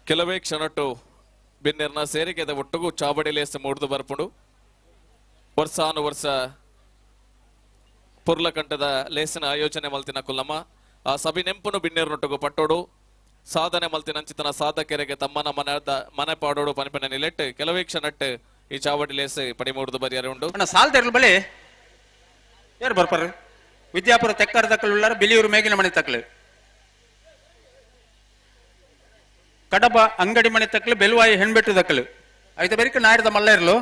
ಕೆಲವೇ ಕ್ಷಣಟ್ಟು ಬಿನ್ನೆರ್ನ ಸೇರಿಕೆದ ಒಟ್ಟುಗು ಚಾವಡಿಲೇಸ ಮೂಡ್ದು ಬರ್ಪುಂಡು. ವರ್ಷಾನು ವರ್ಷ ಪುರ್ಲಕಂಠದ ಲೇಸನ ಆಯೋಜನೆ ಮಲ್ತಿನ ಕುಲ್ಲಮ್ಮ ಆ ಸಭೆ ನೆಂಪುನು ಬಿನ್ನೆರ್ನೊಟ್ಟುಗು ಪಟ್ಟೋಡು ಸಾಧನೆ ಮಲ್ತಿನಂಚಿತನ ಸಾಧಕರಿಗೆ ತಮ್ಮನ ಮನದ ಮನೆ ಪಾಡೋಡು ಪನಿಪನ ನಿಲೆಟ್ಟು ಕೆಲವೇ ಕ್ಷಣಟ್ಟು ಈ ಚಾವಡಿ ಲೇಸ್ ಪಡಿಮೂಡ್ದು ಬರಿಯರೆ ಉಂಡು. ಸಾಲ್ದೇರ್ಲು ಬಳಿ ಯಾರು ಬರ್ಪಾರು ವಿದ್ಯಾಪುರ ತೆಕ್ಕರ ತಕ್ಕಲು ಉಳ್ಳಾರ ಬಿಲಿಯೂರು ಮೇಗಿನ ಮನೆ ತಕ್ಕಲು ಕಡಬ ಅಂಗಡಿ ಮನೆ ತಕ್ಕಲು ಬೆಲುವಾಯಿ ಹೆಣ್ಬೆಟ್ಟು ದಕ್ಕಲು ಐತ ಬೇರಿಕ ನಾಯರದ ಮಲ್ಲ ಇರಲು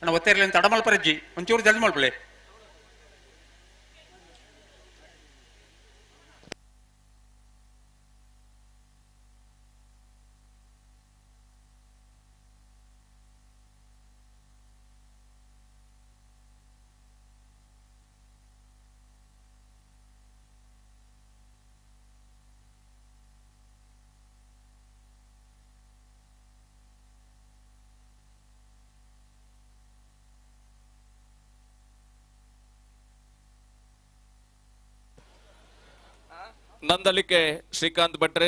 ಅಣ್ಣ ಒತ್ತೇರ್ಲಿ ಅಂತ ಅಡಮಲ್ಪರಜ್ಜಿ ಒಂಚೂರು ಜಲ್ದಿ ಮಲ್ಪಲೆ. ನಂದಲಿಕೆ ಶ್ರೀಕಾಂತ್ ಭಟ್ರೆ,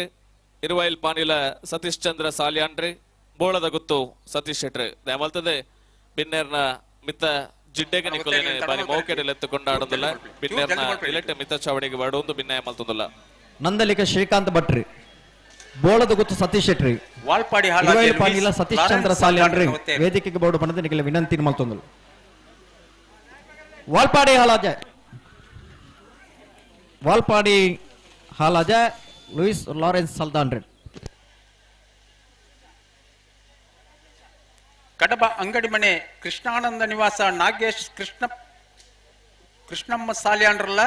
ಇರುವೈಲ್ ಪಾಣಿಲ ಸತೀಶ್ ಚಂದ್ರ ಸಾಲಿಯಾಂಡ್ರಿ, ಬೋಳದ ಗುತ್ತು ಸತೀಶ್ ಶೆಟ್ರೆ ದಯಮಲ್ತದೆ ಬಿನ್ನೇರ್ನ ಮಿತ್ತ ಜಿಡ್ಡೆಗೆ ನಿಕ್ಕೊಲೇನೆ ಬಾರಿ ಮೌಕೆಡೆಲ್ ಎತ್ತುಕೊಂಡಾಡೋದಿಲ್ಲ. ಬಿನ್ನೇರ್ನ ಇಲೆಟ್ಟೆ ಮಿತ್ತ ಚಾವಡಿಗೆ ಬಡೊಂದು ಬಿನ್ನೆ ಮಲ್ತೊಂದುಲ್ಲ. ನಂದಲಿಕೆ ಶ್ರೀಕಾಂತ್ ಭಟ್ರಿ, ಬೋಳದ ಗುತ್ತು ಸತೀಶ್ ಶೆಟ್ರಿ, ವಾಲ್ಪಾಡಿ ಇರುವೈಲ್ ಪಾಣಿಲ ಸತೀಶ್ ಚಂದ್ರ ಸಾಲಿಯಾಂಡ್ರಿ ವೇದಿಕೆಗೆ ಬೋರ್ಡ್ ಬಂದ ನಿಖಿಲ ವಿನಂತಿ ಮಲ್ತೊಂದುಲ್ಲ. ವಾಲ್ಪಾಡಿ ಹಾಲಾಜ ವಾಲ್ಪಾಡಿ ಹಾಲಾಜ ಲೂಯಿಸ್ ಲಾರೆನ್ಸ್ ಸಲ್ದಾನ್ರೆ. ಕಡಬ ಅಂಗಡಿ ಮನೆ ಕೃಷ್ಣಾನಂದ ನಿವಾಸ ನಾಗೇಶ್ ಕೃಷ್ಣ ಕೃಷ್ಣಮ್ಮ ಸಾಲಿಯಾಂಡ್ರಲ್ಲ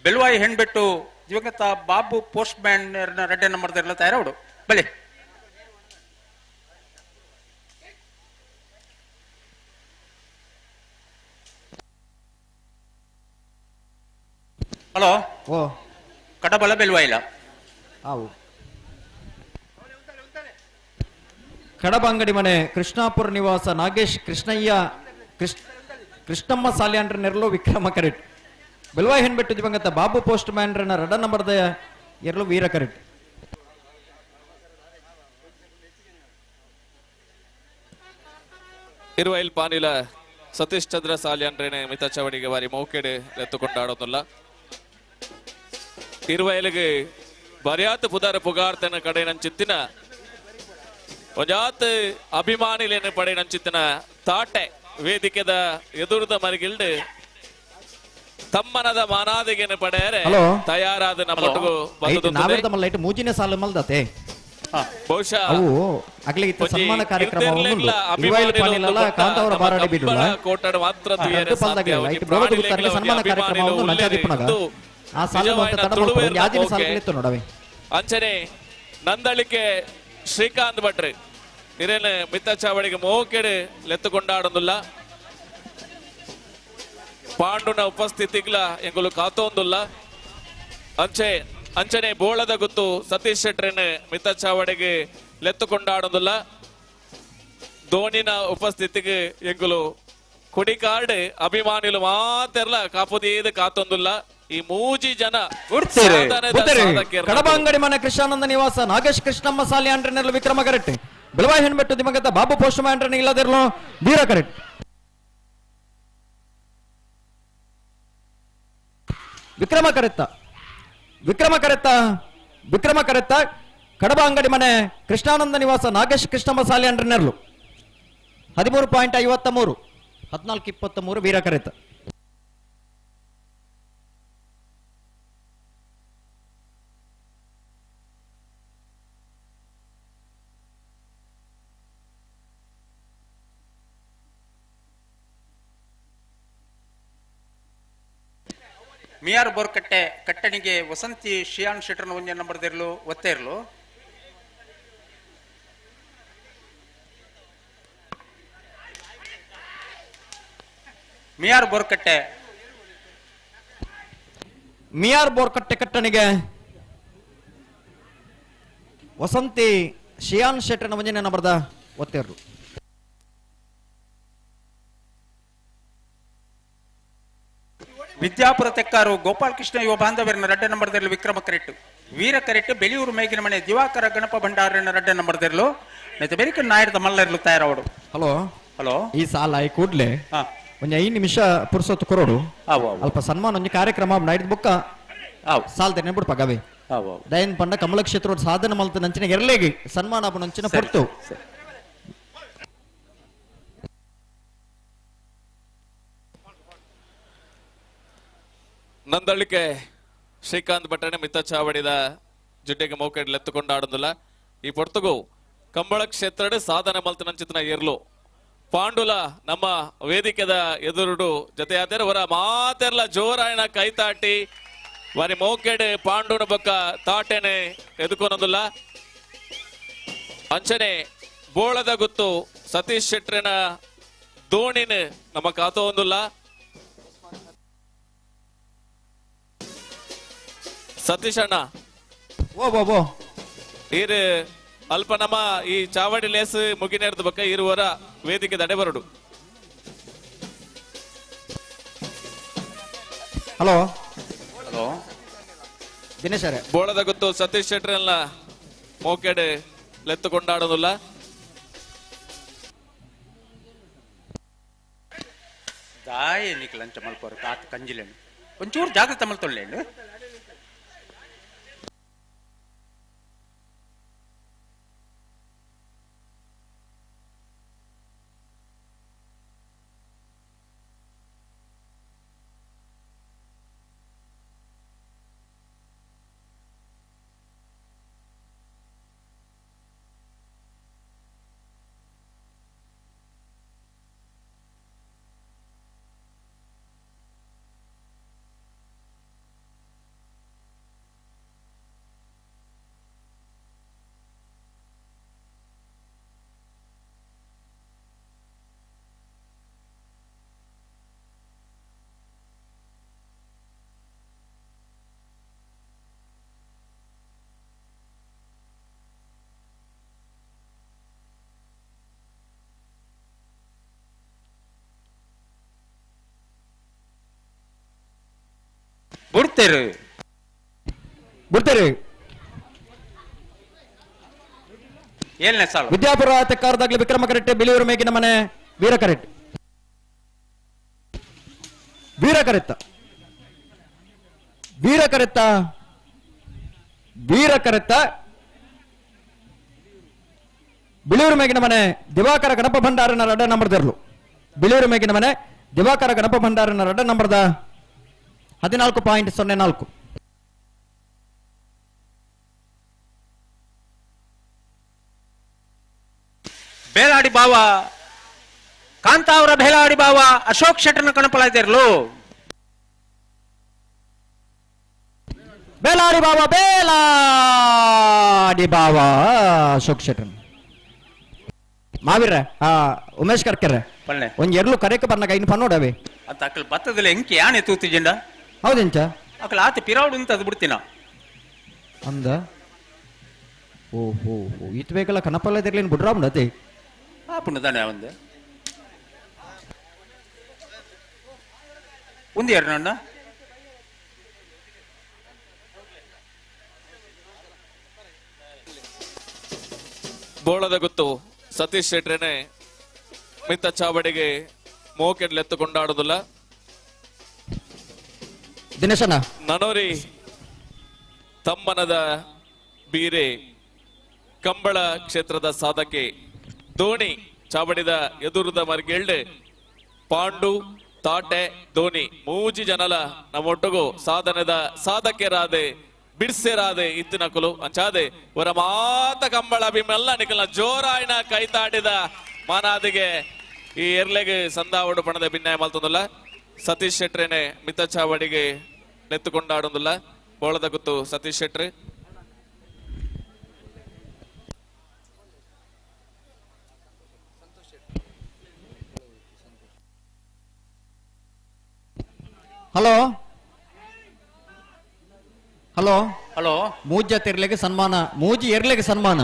ಬೆಲುವಾಯಿ ಹೆಣ್ಬೆಟ್ಟು ದಿವಂಗತ ಬಾಬು ಪೋಸ್ಟ್ ಮ್ಯಾನ್ ರೆಡ್ಡೆ ನಂಬರ್ದಿರಲ್ಲ ತಯಾರವಡು ಬಲಿ. ಹಲೋ ಓ ಕಡಬಲ ಬೆಲುವಾಯಿಲ ಆವು ಕಡಬ ಅಂಗಡಿ ಮನೆ ಕೃಷ್ಣಾಪುರ ನಿವಾಸ ನಾಗೇಶ್ ಕೃಷ್ಣಯ್ಯ ಕೃಷ್ಣಮ್ಮ ಸಾಲಿಯಾಂಡ್ರ ನೆರಳು ವಿಕ್ರಮ ಕರೆಟ್. ಬೆಲ್ವಾಯಿ ಹೆಣ್ಬೆಟ್ಟು ದಿವಂಗತ ಬಾಬು ಪೋಸ್ಟ್ ಮ್ಯಾನ್ ರನ್ನ ರಡ ನಂಬರ್ದ ಎರಳು ವೀರ ಕರೆಟ್. ಇರುವೈಲ್ ಪಾನಿಲ ಸತೀಶ್ ಚಂದ್ರ ಸಾಲಿಯಾಂಡ್ರೇನೆ ಮಿತ ಚಾವಡಿಗೆ ಬಾರಿ ಮೌಕೆಡೆ ಎತ್ತುಕೊಂಡಾಡೋದಿಲ್ಲ. ಇರುವೈಲಿಗೆ ಬರಿಯಾತ ಪುದಾರ ಪುಗಾರ್ತನ ಕಡೆ ನಂಚಿತ್ತಿನ ಒಂಜಾತ್ ಅಭಿಮಾನಿಲೇನ ಪಡೆ ನಂಚಿತ್ತಿನ ತಾಟೆ ವೇದಿಕೆದ ಎದುರುದ ಮರಿಗಿಲ್ಡು ತಮ್ಮನದ ಮಾನಾದಿಗೆನ ಪಡೆಯರೆ ತಯಾರಾದ ನಮ್ಮೊಟ್ಟಿಗೂ ಬಂದು ಮೂಜಿನ ಸಾಲು ಮಲ್ದತೆ ಬಹುಶಃ ಅವು ಅಗ್ಲಿಗೆ ಸನ್ಮಾನ ಕಾರ್ಯಕ್ರಮ ಕಾಂತಾವರ ಬಾರಾಡಿ ಬಿಡುಲ್ಲ ಕೋಟಾಡ ಮಾತ್ರ ಸನ್ಮಾನ ಕಾರ್ಯಕ್ರಮ ಆ ಸಾಲು ಯಾಜಿನ ಸಾಲು ನೋಡವೆ. ಅಂಚನೆ ನಂದಳಿಕೆ ಶ್ರೀಕಾಂತ್ ಭಟ್ರು ಇರೇನು ಮಿತ್ತ ಚಾವಡಿಗೆ ಮೋಕೆಡು ಲೆತ್ತುಕೊಂಡಾಡೊಂದುಲ್ಲ ಪಾಂಡುನ ಉಪಸ್ಥಿತಿಗ್ಲ ಎಂಗುಲು ಕಾತೊಂದುಲ್ಲ ಅಂಚೆ ಅಂಚನೆ ಬೋಳದ ಗುತ್ತು ಸತೀಶ್ ಶೆಟ್ರನ್ ಮಿತ್ತ ಚಾವಡಿಗೆ ಲೆತ್ತುಕೊಂಡಾಡೊಂದುಲ್ಲ ಧೋನಿನ ಉಪಸ್ಥಿತಿಗೆ ಎಂಗುಲು ಕುಡಿಕಾರ್ಡ್ ಅಭಿಮಾನಿಲು ಮಾತೆರ್ಲ ಕಾಪುದೀದ ಕಾತೊಂದುಲ್ಲ ಈ ಮೂಜಿ ಜನ ಕಡಬ ಅಂಗಡಿ ಮನೆ ಕೃಷ್ಣಾನಂದ ನಿವಾಸ ನಾಗೇಶ್ ಕೃಷ್ಣಮ್ಮ ಸಾಲಿ ಆಂಟ್ರನೆಲ್ಲ ವಿಕ್ರಮ ಕರೆಕ್ಟ್ ಬಿಳವಾಯಿ ಹೆಣ್ಬೆಟ್ಟು ದಿವಂಗತ ಬಾಬು ಪೋಸ್ಟ್ ಆಂಟ್ರನ್ ಇಲ್ಲದಿರಲು ವೀರ ಕರೆಕ್ಟ್ ವಿಕ್ರಮ ಕರೆತ್ತ ವಿಕ್ರಮ ಕರೆತ್ತ ವಿಕ್ರಮ ಕರೆತ್ತ ಕಡಬ ಅಂಗಡಿ ಮನೆ ಕೃಷ್ಣಾನಂದ ನಿವಾಸ ನಾಗೇಶ್ ಕೃಷ್ಣಮ್ಮ ಸಾಲಿ ಅಂಡ್ರನೆರ್ಲು 13.53 14.23 ವೀರ ಕರೆತ್ತ. ಮಿಯಾರ್ ಬೋರ್ಕಟ್ಟೆ ಕಟ್ಟಣಿಗೆ ವಸಂತಿ ಶಿಯಾನ್ ಶೆಟ್ಟರ್ನ ಒಂಜೆ ನಂಬರ್ ದಿರ್ಲು ಒತ್ತೆ ಇರ್ಲು. ಮಿಯಾರ್ ಬೋರ್ಕಟ್ಟೆ ಮಿಯಾರ್ ಬೋರ್ಕಟ್ಟೆ ಕಟ್ಟಣಿಗೆ ವಸಂತಿ ಶಿಯಾನ್ ಶೆಟ್ಟರ್ನ ಒಂಜನೆ ನಂಬರ್ದ ಒತ್ತೆರ್ಲು. ವಿದ್ಯಾಪುರ ತೆಕ್ಕಾರು ಗೋಪಾಲಕೃಷ್ಣ ಯುವ ಬಾಂಧವ್ಯರನ್ನ ರಡ್ಡ ನಂಬರ್ದಿರಲು ವಿಕ್ರಮ ಕರೆಟ್ಟು ವೀರ ಕರೆಟ್ಟು ಬೆಳಿಯೂರು ಮೇಗಿನ ಮನೆ ದಿವಾಕರ ಗಣಪ ಭಂಡಾರನ ರಡ್ಡ ನಂಬರ್ದಿರಲು ನೆತ್ತ ಬೆರಿಕ ನಾಯರದ ಮಲ್ಲರ್ಲು ತಯಾರವಡು. ಹಲೋ ಹಲೋ ಈ ಸಾಲ ಈ ಕೂಡ್ಲೆ ಒಂಜಿ 5 ನಿಮಿಷ ಪುರ್ಸೊತ್ತು ಕೊರೋಡು ಅಲ್ಪ ಸನ್ಮಾನ ಒಂಜಿ ಕಾರ್ಯಕ್ರಮ ನೈಟ್ ಬುಕ್ಕ ಸಾಲ್ದೇನೆ ಬಿಡ್ಪ ಗವೆ ದಯನ್ ಪಂಡ ಕಮಲ ಕ್ಷೇತ್ರ ಸಾಧನೆ ಮಲ್ತ ನಂಚಿನ ಎರ್ಲೇಗಿ ಸನ್ಮಾನ ನಂಚಿನ ಪೊರ್ತು. ನಂದಳಿಕೆ ಶ್ರೀಕಾಂತ್ ಭಟ್ಟಣೆ ಮಿತ್ತ ಚಾವಡಿದ ಜುಡ್ಡೆಗೆ ಮೌಕೆಡ್ ಲೆತ್ತುಕೊಂಡಾಡೊಂದುಲ್ಲ ಈ ಪೊರ್ತುಗು ಕಂಬಳ ಕ್ಷೇತ್ರಡ್ ಸಾಧನೆ ಮಲ್ತನಂಚಿತನ ಎರ್ಲು ಪಾಂಡುಲ ನಮ್ಮ ವೇದಿಕೆದ ಎದುರುಡು ಜೊತೆಯಾದರೆ ಅವರ ಮಾತೆರ್ಲ ಜೋರಾಯಣ ಕೈತಾಟಿ ವಾರಿ ಮೌಕೆಡ್ ಪಾಂಡುನ ಬೊಕ್ಕ ತಾಟೆನೆ ಎದುಕೊನೊಂದುಲ್ಲ. ಅಂಚನೆ ಬೋಳದ ಗುತ್ತು ಸತೀಶ್ ಶೆಟ್ರಿನ ದೋಣಿನ ನಮ್ಮ ಕಾತೊಂದುಲ್ಲ. ಸತೀಶ್ ಅಣ್ಣ ಓ ಓ ಈರು ಅಲ್ಪ ನಮ್ಮ ಈ ಚಾವಡಿ ಲೇಸ್ ಮುಗಿನೇರ್ದ ಬಕ್ಕ ಇರುವರ ವೇದಿಕೆ ದಡೆ ಬರಡು. ಹಲೋ ಹಲೋ ದಿನೇಶ್ ಅವರೇ ಬೋಳದ ಗೊತ್ತು ಸತೀಶ್ ಶೆಟ್ರನ್ನ ಮೋಕೆಡೆ ಲೆತ್ತು ಕೊಂಡಾಡೋದಿಲ್ಲ. ದಾಯ ನಿಕ್ಲಂಚ ಮಲ್ಪೋರು ಕಾತ್ ಕಂಜಿಲೇನು ಒಂಚೂರು ಜಾಗ್ರತೆ ಮಲ್ತೊಳ್ಲೇನು. ಬುಡ್ತೇರು ಬುಡ್ತೇರು ಏಳನೇ ಸಾಲು ವಿದ್ಯಾಪುರ ತೆಕ್ಕಾರದಾಗ್ಲಿ ವಿಕ್ರಮ ಕರೆಕ್ಟ್ ಬಿಳಿಯೂರು ಮೇಗಿನ ಮನೆ ವೀರ ಕರೆಕ್ಟ್ ವೀರ ಕರೆತ್ತ ವೀರ ಕರೆತ್ತ ವೀರ ಕರೆತ್ತ ಬಿಳಿಯೂರು ಮೇಗಿನ ಮನೆ ದಿವಾಕರ ಗಣಪ ಭಂಡಾರನ ರಡ್ಡ ನಂಬರ್ದಿರ್ಲು ಬಿಳಿಯೂರು ಮೇಗಿನ ಮನೆ ದಿವಾಕರ ಗಣಪ ಭಂಡಾರನ ರಡ್ಡ ನಂಬರ್ದ 14.04. ಬೇಲಾಡಿ ಬಾವ ಕಾಂತಾವರ ಬೇಲಾಡಿ ಬಾವ ಅಶೋಕ್ ಶೆಟ್ಟರ್ನ ಕಣಪಲಾಯ್ತಿರ್ಲು. ಬೇಲಾಡಿ ಬಾವ ಬೇಲಾಡಿ ಬಾವ ಅಶೋಕ್ ಶೆಟ್ಟರ್. ಮಾವಿರ ಉಮೇಶ್ ಕರ್ಕೆರೆ ಒಂಜಿ ಎರ್ಲು ಕರೆಕ್ ಬರ್ನಾಗ ಇನ್ನು ಪನ್ನೋಡವೆ ಅಂತ ಅಕಲ್ ಬತ್ತದಲ್ಲ ಎಂಕಿ ಯಾನೆ ತೂತಿಜೆಂಡ ಹೌದೆಂಚ ಅಕಲ್ ಆತ ಪಿರಾವಡು ಅಂತ ಅದು ಬಿಡ್ತೀನ ಅಂದ ಓ ಹೋ ಹೋ ಇತ್ ಬೇಕಲ್ಲ ಕನಪಲ್ಲದಿರ್ಲಿನ್ ಬಿಡ್ರಾಮ್ಡ ಅದೇ ಆಪುಂಡು ತಾನೆ ಒಂದು ಒಂದು ಎರಡು ಅಣ್ಣ ಬೋಳದ ಗೊತ್ತು ಸತೀಶ್ ಶೆಟ್ರೇನೆ ಮಿತ್ತ ಚಾವಡಿಗೆ ಮೋಕೆಡ್ಲೆತ್ತು ಕೊಂಡಾಡುದಿಲ್ಲ. ದಿನೇಶನ ನನೋರಿ ತಮ್ಮನದ ಬೀರೆ ಕಂಬಳ ಕ್ಷೇತ್ರದ ಸಾಧಕೆ ಧೋನಿ ಚಾವಡಿದ ಎದುರುದ ಮರ್ಗೆಳ್ಳೆ ಪಾಂಡು ತಾಟೆ ಧೋನಿ ಮೂಜಿ ಜನಲ ನಮ್ಮೊಟ್ಟುಗು ಸಾಧನದ ಸಾಧಕೆರಾದೆ ಬಿಡ್ಸೆರಾದೆ ಇತ್ತಿನಕುಲು ಅಂಚಾದೆ ಒರ ಮಾತ ಕಂಬಳ ಅಭಿಮಲ್ಲ ನಿಕಲ್ನ ಜೋರಾಯಿನ ಕೈತಾಡಿದ ಮಾನಾದಿಗೆ ಈ ಎರ್ಲೆಗೆ ಸಂದಾವಡು ಪಣದ ಭಿನ್ನಾಯ ಮಲ್ತೊಂದುಲ್ಲ. ಸತೀಶ್ ಶೆಟ್ರೇನೆ ಮಿತ ಚಾವಡಿಗೆ ನೆತ್ತುಕೊಂಡಾಡೊಂದುಲ್ಲ. ಬೋಳದ ಗುತ್ತು Satish Shetty. Hello hello hello ಮೂಜ ತಿರ್ಲೆಗೆ ಸನ್ಮಾನ, ಮೂಜಿ ಎರ್ಲೆಗೆ ಸನ್ಮಾನ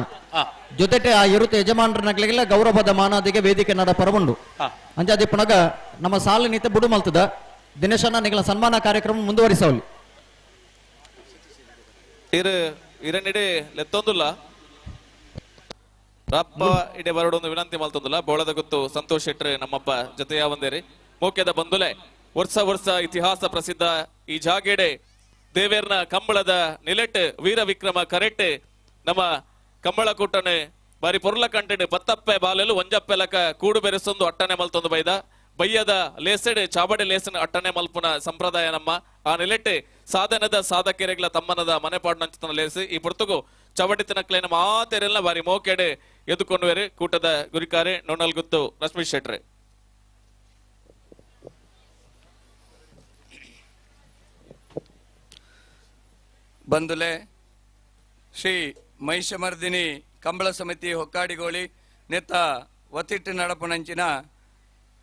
ಜೊತೆಟೆ ಆ ಇರುತ್ತ ಯಜಮಾನರನಗ್ಲಿಗೆಲ್ಲ ಗೌರವದ ಮಾನಾದಿಗೆ ವೇದಿಕೆ ನಡ ಪರವುಂಡು. ಅಂಜಾದಿ ಪುನಗ ನಮ್ಮ ಸಾಲು ನೀತ ಬುಡು ಮಲ್ತದ ದಿನೇಶನ ನಿಗಳ ಸನ್ಮಾನ ಕಾರ್ಯಕ್ರಮ ಮುಂದುವರಿಸವಲ್ಲಿ. ಇರನಿಡೆ ಲೆತ್ತೊಂದುಲ್ಲ ರಪ್ಪ ಇಡೆ ಬರಡೊಂದು ವಿನಂತಿ ಮಲ್ತೊಂದುಲ್ಲ. ಬೋಳದ ಗೊತ್ತು ಸಂತೋಷ್ ಶೆಟ್ರೆ ನಮ್ಮಪ್ಪ ಜೊತೆಯ ಒಂದೇರಿ ಮೋಕ್ಯದ ಬಂದುಲೆ ವರ್ಷ ವರ್ಷ ಇತಿಹಾಸ ಪ್ರಸಿದ್ಧ ಈ ಜಾಗೆಡೆ ದೇವೇರ್ನ ಕಂಬಳದ ನಿಲೆಟ್ ವೀರ ವಿಕ್ರಮ ಕರೆಟ್ ನಮ್ಮ ಕಂಬಳ ಕೂಟನೆ ಬಾರಿ ಪೊರ್ಲ ಕಂಟೆಡ್ ಪತ್ತಪ್ಪೆ ಬಾಲೆಲು ಒಂಜಪ್ಪೆ ಲಕ ಕೂಡು ಬೆರೆಸೊಂದು ಅಟ್ಟನೆ ಮಲ್ತೊಂದು ಬೈದ ಬಯ್ಯದ ಲೇಸೆಡ್ ಚಾಬಡೆ ಲೇಸನ್ ಅಟ್ಟನೆ ಮಲ್ಪುನ ಸಂಪ್ರದಾಯ ನಮ್ಮ ಆ ನಿಲೆಟ್ ಸಾಧನದ ಸಾಧಕೆರೆಗ್ಲ ತಮ್ಮನದ ಮನೆಪಾಡ್ನಂಚತನ ಲೇಸು ಈ ಪೊರ್ತುಗು ಚವಡಿ ತಿನಕ್ಲೇನ ಮಾತೆರೆಲ್ಲ ಬಾರಿ ಮೋಕೆಡೆ ಎದುಕೊಂಡುವೆರು ಕೂಟದ ಗುರಿಕಾರೆ ನೊಣಲ್ ಗುತ್ತು ರಶ್ಮಿ ಶೆಟ್ರೆ. ಬಂದುಲೆ ಶ್ರೀ ಮಹಿಷಮರ್ದಿನಿ ಕಂಬಳ ಸಮಿತಿ ಹೊಕ್ಕಾಡಿಗೋಳಿ ನೆತ್ತ ಒತ್ತಿಟ್ಟು ನಡಪುನಂಚಿನ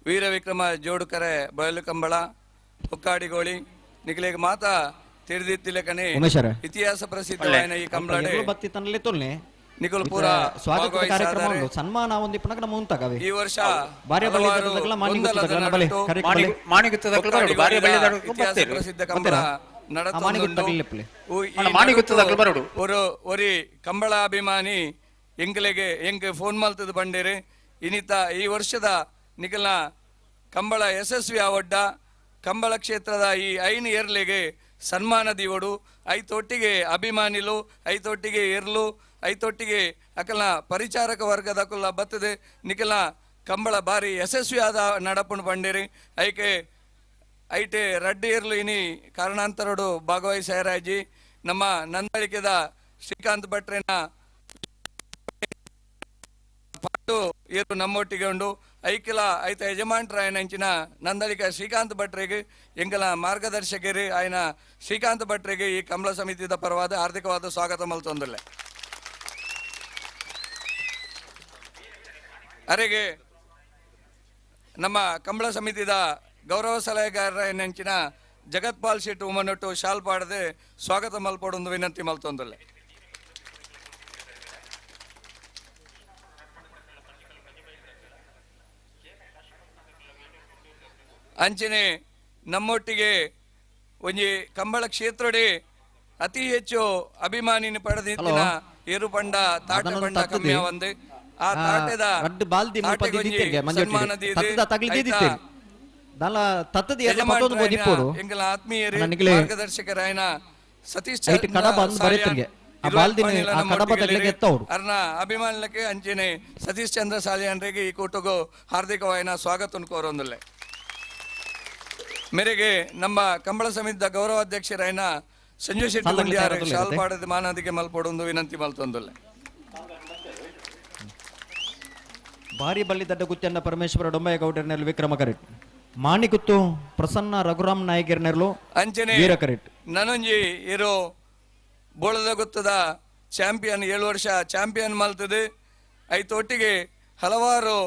ವೀರವಿಕ್ರಮ ಜೋಡುಕರೆ ಬಯಲು ಕಂಬಳ ಹೊಕ್ಕಾಡಿಗೋಳಿ ನಿಖಿಲಿಗೆ ಮಾತಾ ತಿಳಿದಿತ್ತಿಲಕನೆ ಇತಿಹಾಸ ಪ್ರಸಿದ್ಧವಾದ ಈ ಕಂಬಳಡೆ ನಿಖಿಲ್ ಪೂರ ಸ್ವಾಗತ ಕಾರ್ಯಕ್ರಮ ಸನ್ಮಾನ ಒಂದು ಪುನಃ ನಮ್ಮ ಮುಂತಾಗವೆ ಈ ವರ್ಷ ಇತಿಹಾಸ ಪ್ರಸಿದ್ಧ ಕಂಬಳ ಒರಿ ಕಂಬಳ ಅಭಿಮಾನಿ ಎಂಕ್ಲೆಗೆ ಎಂಕ್ ಫೋನ್ ಮಲ್ತದ ಬಂಡೇರಿ ಇನಿತ ಈ ವರ್ಷದ ನಿಖಲ್ನ ಕಂಬಳ ಯಶಸ್ವಿ ಆವಡ್ಡ ಕಂಬಳ ಕ್ಷೇತ್ರದ ಈ ಐನು ಏರ್ಲೆಗೆ ಸನ್ಮಾನ ದೀವಡು ಐತೊಟ್ಟಿಗೆ ಅಭಿಮಾನಿಲು ಐತೊಟ್ಟಿಗೆ ಏರ್ಲು ಐತೊಟ್ಟಿಗೆ ಅಕಲ್ನ ಪರಿಚಾರಕ ವರ್ಗದ ಅಕುಲ ಬತ್ತದೆ ನಿಖಲ್ನ ಕಂಬಳ ಬಾರಿ ಯಶಸ್ವಿಯಾದ ನಡಪುಣ್ ಬಂಡೇರಿ ಐಕೆ ಐಟೆ ರಡ್ಡು ಏರ್ಲು ಇನಿ ಕಾರಣಾಂತರಡು ಭಾಗವಹಿಸಾಯರಾಜಿ ನಮ್ಮ ನಂದಳಿಕೆದ ಶ್ರೀಕಾಂತ್ ಭಟ್ರೇನ ಪಾಟು ಏರು ನಮ್ಮೊಟ್ಟಿಗೆ ಉಂಡು ಐಕಿಲ ಐತ ಯಜಮಾನ್ರಾಯನಂಚಿನ ನಂದಳಿಕ ಶ್ರೀಕಾಂತ್ ಭಟ್ರಿಗೆ ಎಂಗಲ ಮಾರ್ಗದರ್ಶಕರು ಆಯನ ಶ್ರೀಕಾಂತ್ ಭಟ್ರಿಗೆ ಈ ಕಮಲ ಸಮಿತಿದ ಪರವಾದ ಹಾರ್ದಿಕವಾದ ಸ್ವಾಗತ ಮಲ್ತೊಂದಿಲ್ಲ. ಅರೆಗೆ ನಮ್ಮ ಕಂಬಳ ಸಮಿತಿದ ಗೌರವ ಸಲಹೆಗಾರರ ನೆಂಚಿನ ಜಗತ್ಪಾಲ್ ಶೆಟ್ಟಿ ಉಮನೊಟ್ಟು ಶಾಲ್ ಪಾಡದೆ ಸ್ವಾಗತ ಮಲ್ಪಡೊಂದು ವಿನಂತಿ ಮಲ್ತೊಂದಲ್ಲೆ. ಅಂಚನೆ ನಮ್ಮೊಟ್ಟಿಗೆ ಒಂಜಿ ಕಂಬಳ ಕ್ಷೇತ್ರಡೆ ಅತಿ ಹೆಚ್ಚು ಅಭಿಮಾನಿನ ಪಡೆದಿತ್ತಿನ ಏರುಪಂಡ ತಾಟ ಪಂಡ ಕಮ್ಮಿಯ ಒಂದು ಆ ತಾಟದ ಸನ್ಮಾನ ಮಾರ್ಗದರ್ಶಕರಾಯನ ಸತೀಶ್ ಅಭಿಮಾನಕ್ಕೆ ಅಂಚನೆ ಸತೀಶ್ ಚಂದ್ರ ಸಾಲಿಯಾನ್ರಿಗೆ ಈ ಕೂಟಗೂ ಹಾರ್ದಿಕವಾಯನ ಸ್ವಾಗತ ಕೋರೊಂದಿಲ್ಲ. ಮೇರೆಗೆ ನಮ್ಮ ಕಂಬಳ ಸಮಿತಿಯ ಗೌರವಾಧ್ಯಕ್ಷರಾಯನ ಸಂಜಯ್ ಶೆಟ್ಟಿ ಗುಂಡಿಯಾರ್ ಶಾಲ್ ಪಾಡದ ಮಾನದಿಗೆ ಮಲ್ಪಡೊಂದು ವಿನಂತಿ ಮಲ್ತೊಂದಿಲ್ಲ. ಭಾರಿ ಬಲ್ಲಿ ದಡ್ಡ ಗುತ್ತನ್ನ ಪರಮೇಶ್ವರ ಡೊಂಬಯ್ಯ ವಿಕ್ರಮ ಕರೆಟ್ ಮಾಣಿಗುತ್ತು ಪ್ರಸನ್ನ ರಘುರಾಮ್ ನಾಯಕರ್ನೆರ್ಲು ಅಂಚನೆ ವೀರ ಕರೆಟ್ ನನೊಂಜಿ ಇರೋ ಬೋಳದ ಗುತ್ತದ ಚಾಂಪಿಯನ್ 7 ವರ್ಷ ಚಾಂಪಿಯನ್ ಮಲ್ತದೆ ಐತೊಟ್ಟಿಗೆ ಹಲವಾರು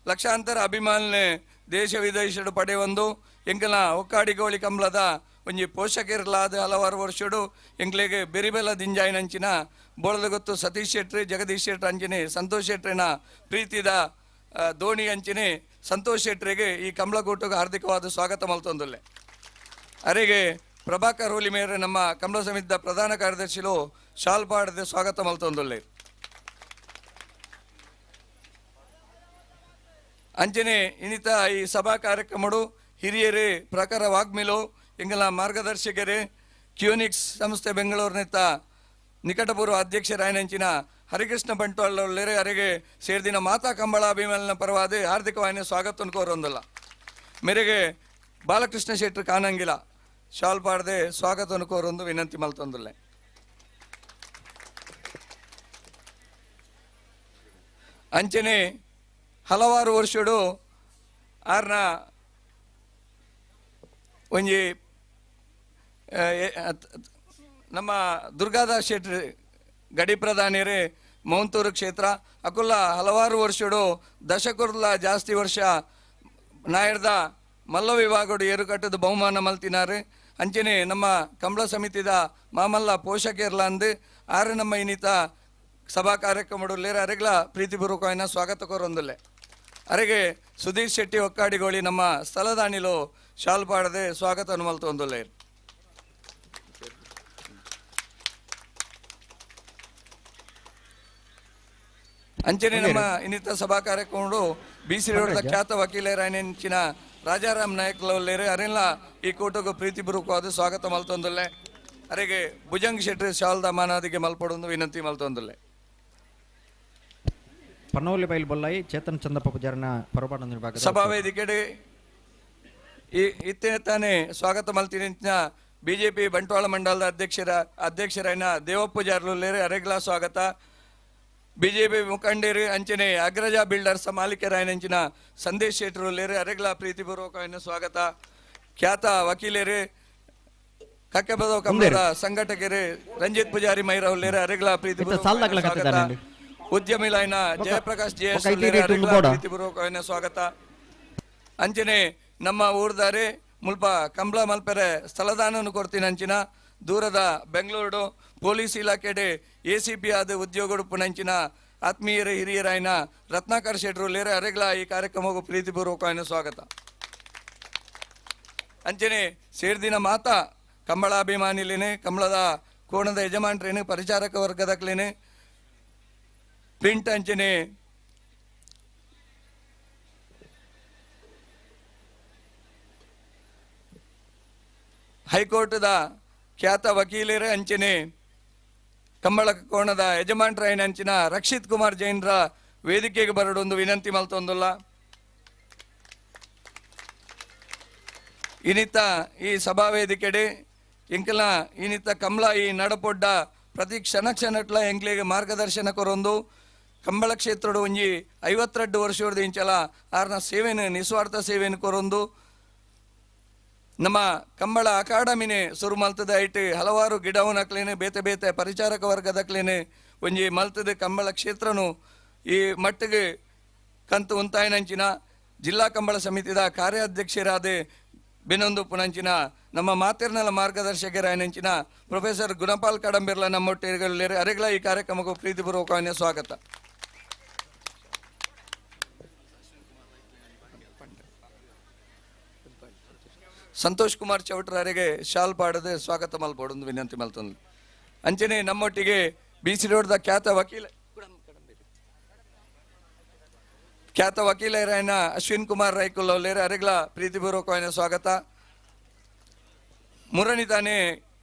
ಲಕ್ಷಾಂತರ ಅಭಿಮಾನಿನೆ ದೇಶ ವಿದೇಶಡು ಪಡೆಯೊಂದು ಎಂಕಲ್ನ ಒಕ್ಕಾಡಿಗೋಳಿ ಕಂಬಳದ ಒಂಜಿ ಪೋಷಕರ್ಲಾದ ಹಲವಾರು ವರ್ಷಡು ಎಂಕ್ಲೆಗೆ ಬೆರಿಬೆಲ ದಿಂಜಾಯಿನಂಚಿನ ಬೋಳದಗೊತ್ತು ಸತೀಶ್ ಶೆಟ್ರಿ ಜಗದೀಶ್ ಶೆಟ್ರ್ ಅಂಚಿನೆ ಸಂತೋಷ್ ಶೆಟ್ರಿನ ಪ್ರೀತಿದ ದೋಣಿ ಅಂಚಿನೆ ಸಂತೋಷ್ ಶೆಟ್ರಿಗೆ ಈ ಕಂಬಳಕೂಟಕ್ಕೆ ಹಾರ್ದಿಕವಾದ ಸ್ವಾಗತ ಮಲ್ತೊಂದುಲ್ಲೆ. ಅರೆಗೆ ಪ್ರಭಾಕರ್ ಹೋಲಿ ಮೇರೆ ನಮ್ಮ ಕಂಬಳ ಸಮಿತಿಯ ಪ್ರಧಾನ ಕಾರ್ಯದರ್ಶಿಲು ಶಾಲ್ ಪಾಡದೆ ಸ್ವಾಗತ ಮಲ್ತೊಂದುಲ್ಲೆ. ಅಂಚನೆ ಇನ್ನಿತ ಈ ಸಭಾ ಕಾರ್ಯಕ್ರಮಡು ಹಿರಿಯರೇ ಪ್ರಕಾರ ವಾಗ್ಮಿಲು ಎಂಗಲ ಮಾರ್ಗದರ್ಶಕರೇ ಕ್ಯೂನಿಕ್ಸ್ ಸಂಸ್ಥೆ ಬೆಂಗಳೂರಿನಿತ್ತ ನಿಕಟಪೂರ್ವ ಅಧ್ಯಕ್ಷರಾಯನಂಚಿನ ಹರಿಕೃಷ್ಣ ಬಂಟ್ವಾಳ್ ಅರೆಗೆ ಸೇರಿದಿನ ಮಾತಾ ಕಂಬಳ ಅಭಿಮಾನಿನ ಪರವಾದ ಹಾರ್ದಿಕವಾಯಿನ ಸ್ವಾಗತ ಕೋರೊಂದಲ್ಲ. ಮೇರೆಗೆ ಬಾಲಕೃಷ್ಣ ಶೆಟ್ಟರ್ ಕಾನಂಗಿಲ ಶಾಲ್ ಪಾಡದೆ ಸ್ವಾಗತ ಕೋರೊಂದು ವಿನಂತಿ ಮಲ್ತೊಂದುಲ್ಲೆ. ಅಂಚನೆ ಹಲವಾರು ವರ್ಷಡು ಆರ್ನ ಒಂಜಿ ನಮ್ಮ ದುರ್ಗಾದಾಸ್ ಶೆಟ್ಟಿ ಗಡಿ ಪ್ರಧಾನಿಯರೇ ಮೌಂತೂರು ಕ್ಷೇತ್ರ ಅಕುಲ್ಲ ಹಲವಾರು ವರ್ಷಡು ದಶಕುರ್ಲ ಜಾಸ್ತಿ ವರ್ಷ ನಾಯರ್ದ ಮಲ್ಲ ವಿಭಾಗಡು ಏರುಕಟ್ಟದ ಬಹುಮಾನ ಮಲ್ತಿನಾರು. ಅಂಚನೆ ನಮ್ಮ ಕಂಬಳ ಸಮಿತಿದ ಮಾಮಲ್ಲ ಪೋಷಕರ್ಲ ಅಂದು ಆರು ನಮ್ಮ ಇನ್ನಿತ ಸಭಾ ಕಾರ್ಯಕ್ರಮಡು ಲೇರ ಅರೆಗ್ಲ ಪ್ರೀತಿಪೂರ್ವಕವಾದ ಸ್ವಾಗತ ಕೋರೊಂದುಲ್ಲೆ. ಅರೆಗೆ ಸುಧೀರ್ ಶೆಟ್ಟಿ ಒಕ್ಕಾಡಿಗೋಳಿ ನಮ್ಮ ಸ್ಥಳದಾನಿಲು ಶಾಲ್ ಪಾಡದೆ ಸ್ವಾಗತ ಮಲ್ತೊಂದುಲ್ಲೆ. ಅಂಚನೆ ನಮ್ಮ ಇನ್ನಿತ ಸಭಾ ಕಾರ್ಯಕ್ರಮಡು ಬಿ ಸಿ ರೋಡ್ ಖ್ಯಾತ ವಕೀಲರಾಯನೆಂಚಿನ ರಾಜಾರಾಮ್ ನಾಯಕ್ ಲವ್ಲೇರು ಅರೆಲ್ಲ ಈ ಕೂಟಕ್ಕೂ ಪ್ರೀತಿಪೂರ್ವಕವಾದ ಸ್ವಾಗತ ಮಲ್ತೊಂದುಲ್ಲೆ. ಅರೆಗೆ ಭುಜಂಗ್ ಶೆಟ್ಟಿ ಶಾಲ್ದ ಮಾನಾದಿಗೆ ಮಲ್ಪಡೊಂದು ವಿನಂತಿ ಮಲ್ತೊಂದುಲ್ಲೆ. ಪನೋಲಿ ಬೈಲ್ ಬೊಲ್ಲಾಯಿ ಚೇತನ್ ಚಂದಪ್ಪ ಪೂಜಾರನ ಪರಪಾಡ ವಿಭಾಗದ ಸಭಾವೇದಿಕೆಡೆ ಈ ಇತ್ತೆ ತಾನೇ ಸ್ವಾಗತ ಮಲ್ತಿನ ಬಿಜೆಪಿ ಬಂಟ್ವಾಳ ಮಂಡಲದ ಅಧ್ಯಕ್ಷರಾಯನ ದೇವಪ್ಪ ಪೂಜಾರ್ಲು ಅರೆಗ್ಲಾ ಸ್ವಾಗತ. ಬಿಜೆಪಿ ಮುಖಂಡರು ಅಂಚನೆ ಅಗ್ರಜ ಬಿಲ್ಡರ್ಸ್ ಮಾಲೀಕರಾಯನಂಚಿನ ಸಂದೇಶ್ ಶೆಟ್ಟರು ಅರೆಗ್ಲಾ ಪ್ರೀತಿಪೂರ್ವಕವಾದ ಸ್ವಾಗತ. ಖ್ಯಾತ ವಕೀಲರು ಕಕ್ಕೆಬದವ ಕಂಬಳದ ಸಂಘಟಕರು ರಂಜಿತ್ ಪೂಜಾರಿ ಮೈರವ್ಲೇರು ಅರೆಗ್ಲಾ ಪ್ರೀತಿಪೂರ್ವಕ ಸ್ವಾಗತ. ಉದ್ಯಮಿಲಾಯನ ಜಯಪ್ರಕಾಶ್ ಜೆ ಎಸ್ ಪ್ರೀತಿಪೂರ್ವಕವಾದ ಸ್ವಾಗತ. ಅಂಚನೆ ನಮ್ಮ ಊರ್ದಾರೆ ಮುಲ್ಪ ಕಂಬಳ ಮಲ್ಪೆರೆ ಸ್ಥಳದಾನವನ್ನು ಕೊಡ್ತೀನಿ ಅಂಚಿನ ದೂರದ ಬೆಂಗಳೂರು ಪೊಲೀಸ್ ಇಲಾಖೆಡೆ ಎ ಸಿ ಪಿ ಆದ ಉದ್ಯೋಗಡು ಪುನಂಚಿನ ಆತ್ಮೀಯರ ಹಿರಿಯರಾಯನ ರತ್ನಾಕರ್ ಶೆಟ್ಟರು ಲೇರೆ ಅರೆಗ್ಲ ಈ ಕಾರ್ಯಕ್ರಮಕ್ಕೂ ಪ್ರೀತಿಪೂರ್ವಕವಾದ ಸ್ವಾಗತ. ಅಂಚನೆ ಸೇರ್ದಿನ ಮಾತಾ ಕಂಬಳಾಭಿಮಾನಿಲೇನೆ ಕಂಬಳದ ಕೋಣದ ಯಜಮಾನ್ರೇನು ಪರಿಚಾರಕ ವರ್ಗದಕ್ಲೇನೆ ಪ್ರಿಂಟ್ ಅಂಚನೆ ಹೈಕೋರ್ಟ್ದ ಖ್ಯಾತ ವಕೀಲರೇ ಅಂಚನೆ ಕಂಬಳ ಕೋಣದ ಯಜಮಾನ್ರಾಯನ ಅಂಚಿನ ರಕ್ಷಿತ್ ಕುಮಾರ್ ಜೈನ್ರ ವೇದಿಕೆಗೆ ಬರಡೊಂದು ವಿನಂತಿ ಮಲ್ತೊಂದುಲ್ಲ. ಇನ್ನಿತ ಈ ಸಭಾ ವೇದಿಕೆಡೆ ಎಂಕಲ ಇನ್ನಿತ ಕಮಲ ಈ ನಡಪೊಡ್ಡ ಪ್ರತಿ ಕ್ಷಣ ಕ್ಷಣಟ್ಲ ಎಂಕ್ಲೆಗೆ ಮಾರ್ಗದರ್ಶನ ಕೊರೊಂದು ಕಂಬಳ ಕ್ಷೇತ್ರದ ಒಂಜಿ 52 ವರ್ಷದ ಇಂಚಲ ಆರ್ನ ಸೇವೆಯನ್ನು ನಿಸ್ವಾರ್ಥ ಸೇವೆಯನ್ನು ಕೊರೊಂದು ನಮ್ಮ ಕಂಬಳ ಅಕಾಡೆಮಿನೇ ಶುರು ಮಲ್ತದ ಐಟ್ ಹಲವಾರು ಗಿಡವನಕ್ಲೇನೆ ಬೇತೆ ಬೇತೆ ಪರಿಚಾರಕ ವರ್ಗದಕ್ಲೇನೆ ಒಂಜಿ ಮಲ್ತದ ಕಂಬಳ ಕ್ಷೇತ್ರನು ಈ ಮಟ್ಟಿಗೆ ಕಂತು ಉಂತಾಯಿನಂಚಿನ ಜಿಲ್ಲಾ ಕಂಬಳ ಸಮಿತಿದ ಕಾರ್ಯಾಧ್ಯಕ್ಷರಾದ ಬೆನೊಂದು ಪುನಂಚಿನ ನಮ್ಮ ಮಾತಿರ್ನಲ ಮಾರ್ಗದರ್ಶಕರಾಯನಂಚಿನ ಪ್ರೊಫೆಸರ್ ಗುಣಪಾಲ್ ಕಡಂಬಿರ್ಲ ನಮ್ಮೊಟ್ಟಿಗೆ ಅರೆಗ್ಲ ಈ ಕಾರ್ಯಕ್ರಮಕ್ಕೂ ಪ್ರೀತಿಪೂರ್ವಕವಾಗಿ ಸ್ವಾಗತ. ಸಂತೋಷ್ ಕುಮಾರ್ ಚೌಟ್ರರಿಗೆ ಶಾಲ್ ಪಾಡದೆ ಸ್ವಾಗತ ಮಲ್ಪೊಡೊಂದು ವಿನಂತಿ ಮಲ್ತೊಂದು. ಅಂಚನೆ ನಮ್ಮೊಟ್ಟಿಗೆ ಬಿ ಸಿ ರೋಡ್ದ ಖ್ಯಾತ ವಕೀಲರಾಯನ ಅಶ್ವಿನ್ ಕುಮಾರ್ ರೈಕುಲ್ ಅವಲೇರು ಅರೆಗ್ಲ ಪ್ರೀತಿಪೂರ್ವಕವಾದ ಸ್ವಾಗತ. ಮುರಣಿ ತಾನೇ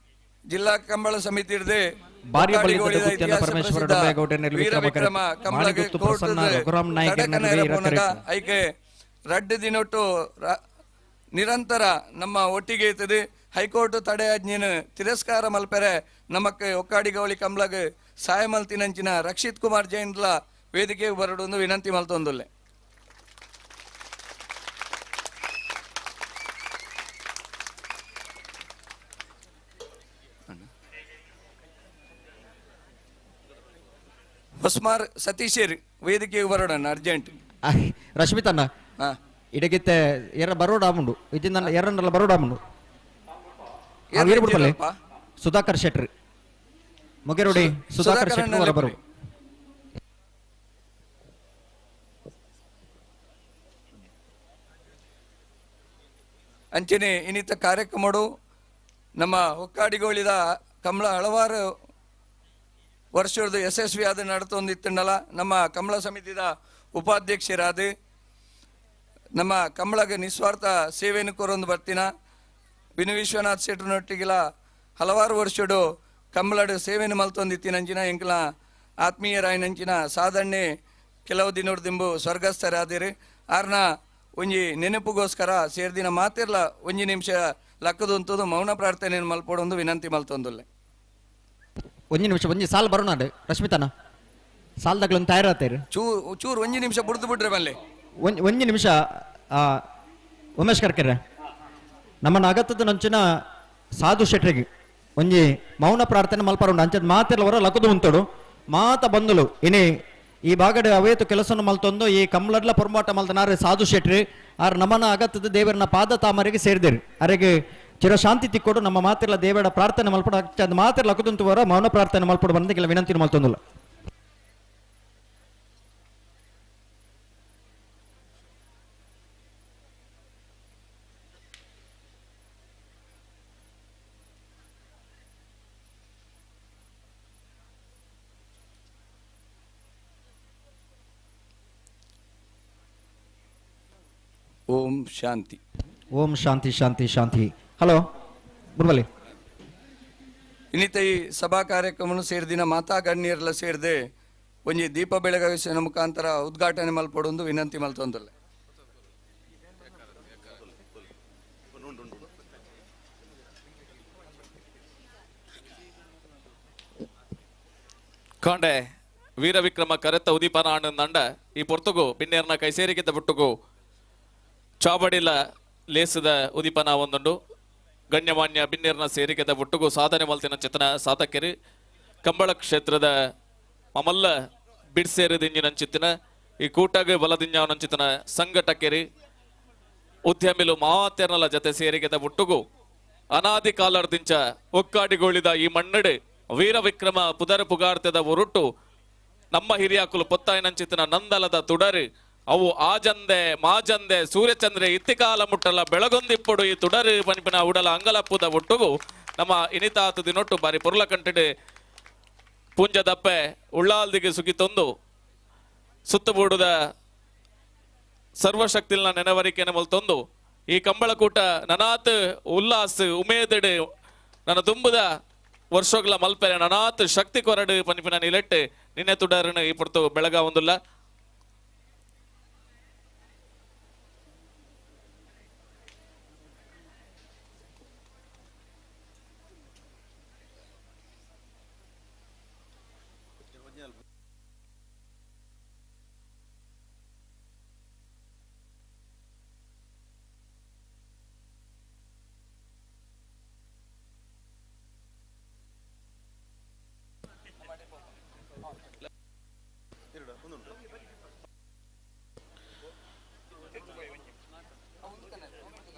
ಜಿಲ್ಲಾ ಕಂಬಳ ಸಮಿತಿ ಹಿಡಿದು ಐಕೆ ರಡ್ಡು ದಿನೊಟ್ಟು ನಿರಂತರ ನಮ್ಮ ಒಟ್ಟಿಗೆ ಇರ್ತದೆ. ಹೈಕೋರ್ಟ್ ತಡೆಯಾಜ್ಞೆಯನ್ನು ತಿರಸ್ಕಾರ ಮಲ್ಪೆರೆ ನಮಕ್ಕೆ ಒಕ್ಕಾಡಿಗೌಳಿ ಕಂಬಳಗ್ ಸಹಾಯ ಮಲ್ತಿನಂಚಿನ ರಕ್ಷಿತ್ ಕುಮಾರ್ ಜೈನ್ಲ ವೇದಿಕೆಗೆ ಬರಡೊಂದು ವಿನಂತಿ ಮಲ್ತೊಂದುಲ್ಲೆ. ಹೊಸ್ಮಾರ್ ಸತೀಶೇರ್ ವೇದಿಕೆಗೆ ಬರೋಣ ಅರ್ಜೆಂಟ್ ರಶ್ಮಿತಣ್ಣ ಇಡಗಿತ್ತೆ ಎರ ಬರೋಡ ಆಮುಂಡು ಇಜಿಂದ ಎರನ್ನಲ್ಲ ಬರೋಡ ಆಮುಂಡು ವೀರಬುಡ್ಪಲ್ಲಿ ಸುಧಾಕರ್ ಶೆಟ್ರಿ ಮೊಗೆರೋಡಿ ಸುಧಾಕರ್ ಶೆಟ್ಟಿ ಹೊರ ಬರು ಅಂಚನೆ ಇನ್ನಿತ ಕಾರ್ಯಕ್ರಮಡು ನಮ್ಮ ಹೊಕ್ಕಾಡಿಗೋಳಿದ ಕಮಲ ಹಲವಾರು ವರ್ಷದ ಯಶಸ್ವಿಯಾದ ನಡತೊಂದಿತ್ತಂಡಲ ನಮ್ಮ ಕಮಲ ಸಮಿತಿದ ಉಪಾಧ್ಯಕ್ಷರಾದ ನಮ್ಮ ಕಮಲಗೆ ನಿಸ್ವಾರ್ಥ ಸೇವೆಯನ್ನು ಕೋರೊಂದು ಬರ್ತೀನ ವಿನು ವಿಶ್ವನಾಥ್ ಶೆಟ್ರನೊಟ್ಟಿಗೆಲ ಹಲವಾರು ವರ್ಷಡು ಕಮಲಡು ಸೇವೆಯನ್ನು ಮಲ್ತೊಂದಿತ್ತಿನಂಚಿನ ಎಂಕಲ ಆತ್ಮೀಯರಾಯಿನಂಚಿನ ಸಾಧನೆ ಕೆಲವು ದಿನೋಡ್ದಿಂಬು ಸ್ವರ್ಗಸ್ಥರಾದಿರಿ ಆರ್ನ ಒಂಜಿ ನೆನಪುಗೋಸ್ಕರ ಸೇರ್ದಿನ ಮಾತಿರ್ಲ ಒಂಜಿ ನಿಮಿಷ ಲಕ್ಕದುಂತದು ಮೌನ ಪ್ರಾರ್ಥನೆಯನ್ನು ಮಲ್ಪೊಡೊಂದು ವಿನಂತಿ ಮಲ್ತೊಂದುಲ್ಲೆ. ಒಂಜಿ ನಿಮಿಷ ಒಂಜಿ ಸಾಲ್ ಬರೋಣ ರಶ್ಮಿತನ ಸಾಲ್ದಾಗ್ಲೊಂದು ತಯಾರಾತೇರಿ ಚೂರು ಚೂರು ಒಂಜಿ ನಿಮಿಷ ಬುಡ್ದು ಬಿಡ್ರೆ ಬಲ್ಲೆ ಒಂಜಿ ನಿಮಿಷ ಉಮೇಶ್ ಕರ್ಕೆರೆ ನಮ್ಮನ್ನ ಅಗತ್ತದ ನಂಚಿನ ಸಾಧು ಶೆಟ್ರಿಗೆ ಒಂಜಿ ಮೌನ ಪ್ರಾರ್ಥನೆ ಮಲ್ಪರುಂಡು ಅಂಚದ ಮಾತಿರ್ಲವರ ಲಕದು ಉಂತೋಡು ಮಾತ ಬಂದುಲು ಇನಿ ಈ ಭಾಗಡೆ ಅವೇತು ಕೆಲಸವನ್ನು ಮಲ್ತೊಂದು ಈ ಕಮ್ಲಡ್ಲ ಪೊರ್ಮಾಟ ಮಲ್ತನಾರೆ ಸಾಧು ಶೆಟ್ರಿ ಆರ್ ನಮ್ಮನ ಅಗತ್ತದ ದೇವರನ್ನ ಪಾದ ತಾಮರಿಗೆ ಸೇರಿದಿರಿ ಅರೆಗೆ ಚಿರಶಾಂತಿ ತಿಕ್ಕೊಡು ನಮ್ಮ ಮಾತಿರ್ಲ ದೇವರ ಪ್ರಾರ್ಥನೆ ಮಲ್ಪಡ ಅದು ಮಾತಿರ್ಲ ಲಕದುಂತುವರ ಮೌನ ಪ್ರಾರ್ಥನೆ ಮಲ್ಪಡು ಬಂದ ಕೆಲ ವಿನಂತಿ ಮಲ್ತೊಂದುಲ್ಲ. ಓಂ ಶಾಂತಿ. ಓಂ ಶಾಂತಿ ಶಾಂತಿ ಶಾಂತಿ. ಹಲೋ ಬುರ್ಬಲಿ ಇನ್ನಿತ ಈ ಸಭಾ ಕಾರ್ಯಕ್ರಮವನ್ನು ಸೇರಿದಿನ ಮಾತಾ ಗಣ್ಯರೆಲ್ಲ ಸೇರಿದೆ ಒಂಜಿ ದೀಪ ಬೆಳಗಾವಿಸಿನ ಮುಖಾಂತರ ಉದ್ಘಾಟನೆ ಮಲ್ಪಡೊಂದು ವಿನಂತಿ ಮಲ್ತೊಂದುಲ್ಲೆ. ಕಾಂಡೆ ವೀರವಿಕ್ರಮ ಕರೆತ ಉದೀಪನ ಆನಂದ ಈ ಪೊರ್ತುಗು ಬಿನ್ನೇರ್ನ ಕೈಸೇರಿಗಿದ್ದ ಬಿಟ್ಟುಗು ಚಾಬಡಿಲ ಲೇಸದ ಉದೀಪನ ಒಂದುಂಡು ಗಣ್ಯಮಾನ್ಯ ಬಿನ್ನೇರ್ನ ಸೇರಿಕೆದ ಒಟ್ಟುಗು ಸಾಧನೆ ಮಲ್ತಿನ ಚೇತನ ಸಾಧಕರಿ ಕಂಬಳ ಕ್ಷೇತ್ರದ ಮಮಲ್ಲ ಬಿಡ್ಸೇರಿದಿಂಜಿನಂಚಿತ್ತಿನ ಈ ಕೂಟಗೆ ಬಲದಿಂಜಾವನಂಚಿತನ ಸಂಘಟಕರಿ ಉದ್ಯಮಿಲು ಮಾತೆರ್ನಲ ಜತೆ ಸೇರಿಗೆದ ಒಟ್ಟುಗು ಅನಾದಿ ಕಾಲರ್ದಿಂಚ ಒಕ್ಕಾಡಿಗೋಳಿದ ಈ ಮಣ್ಣಡೆ ವೀರ ವಿಕ್ರಮ ಪುದರ ಪುಗಾರ್ತದ ಒರುಟು ನಮ್ಮ ಹಿರಿಯಾಕುಲು ಪೊತ್ತಾಯಿನಂಚಿತನ ನಂದಲದ ತುಡರು ಅವು ಆಜಂದೆ ಮಾಜಂದೆ ಸೂರ್ಯಚಂದ್ರೆ ಇತ್ತಿಕಾಲ ಮುಟ್ಟಲ ಬೆಳಗೊಂದಿಪ್ಪಡು ಈ ತುಡರು ಪನಿಪಿನ ಉಡಲ ಅಂಗಲಪ್ಪುದ ಒಟ್ಟುಗು ನಮ್ಮ ಇನಿತಾತು ದಿನೊಟ್ಟು ಬಾರಿ ಪೊರ್ಲ ಕಂಟಿಡೆ ಪುಂಜದಪ್ಪೆ ಉಳ್ಳಾಲ್ದಿಗೆ ಸುಗಿತೊಂದು ಸುತ್ತಬೂಡುದ ಸರ್ವಶಕ್ತಿಲ್ನ ನೆನವರಿಕೆನ ಮೊಲ್ತೊಂದು ಈ ಕಂಬಳಕೂಟ ನನಾತ್ ಉಲ್ಲಾಸ್ ಉಮೇದೆಡೆ ನನ್ನ ತುಂಬುದ ವರ್ಷಗಳ ಮಲ್ಪೆರೆ ನನಾತ್ ಶಕ್ತಿ ಕೊರಡು ಪನಿಪಿನ ನಿಲೆಟ್ಟು ನಿನ್ನೆ ತುಡರನ್ನು ಈ ಪುರ್ತು ಬೆಳಗಾವೊಂದುಲ್ಲ.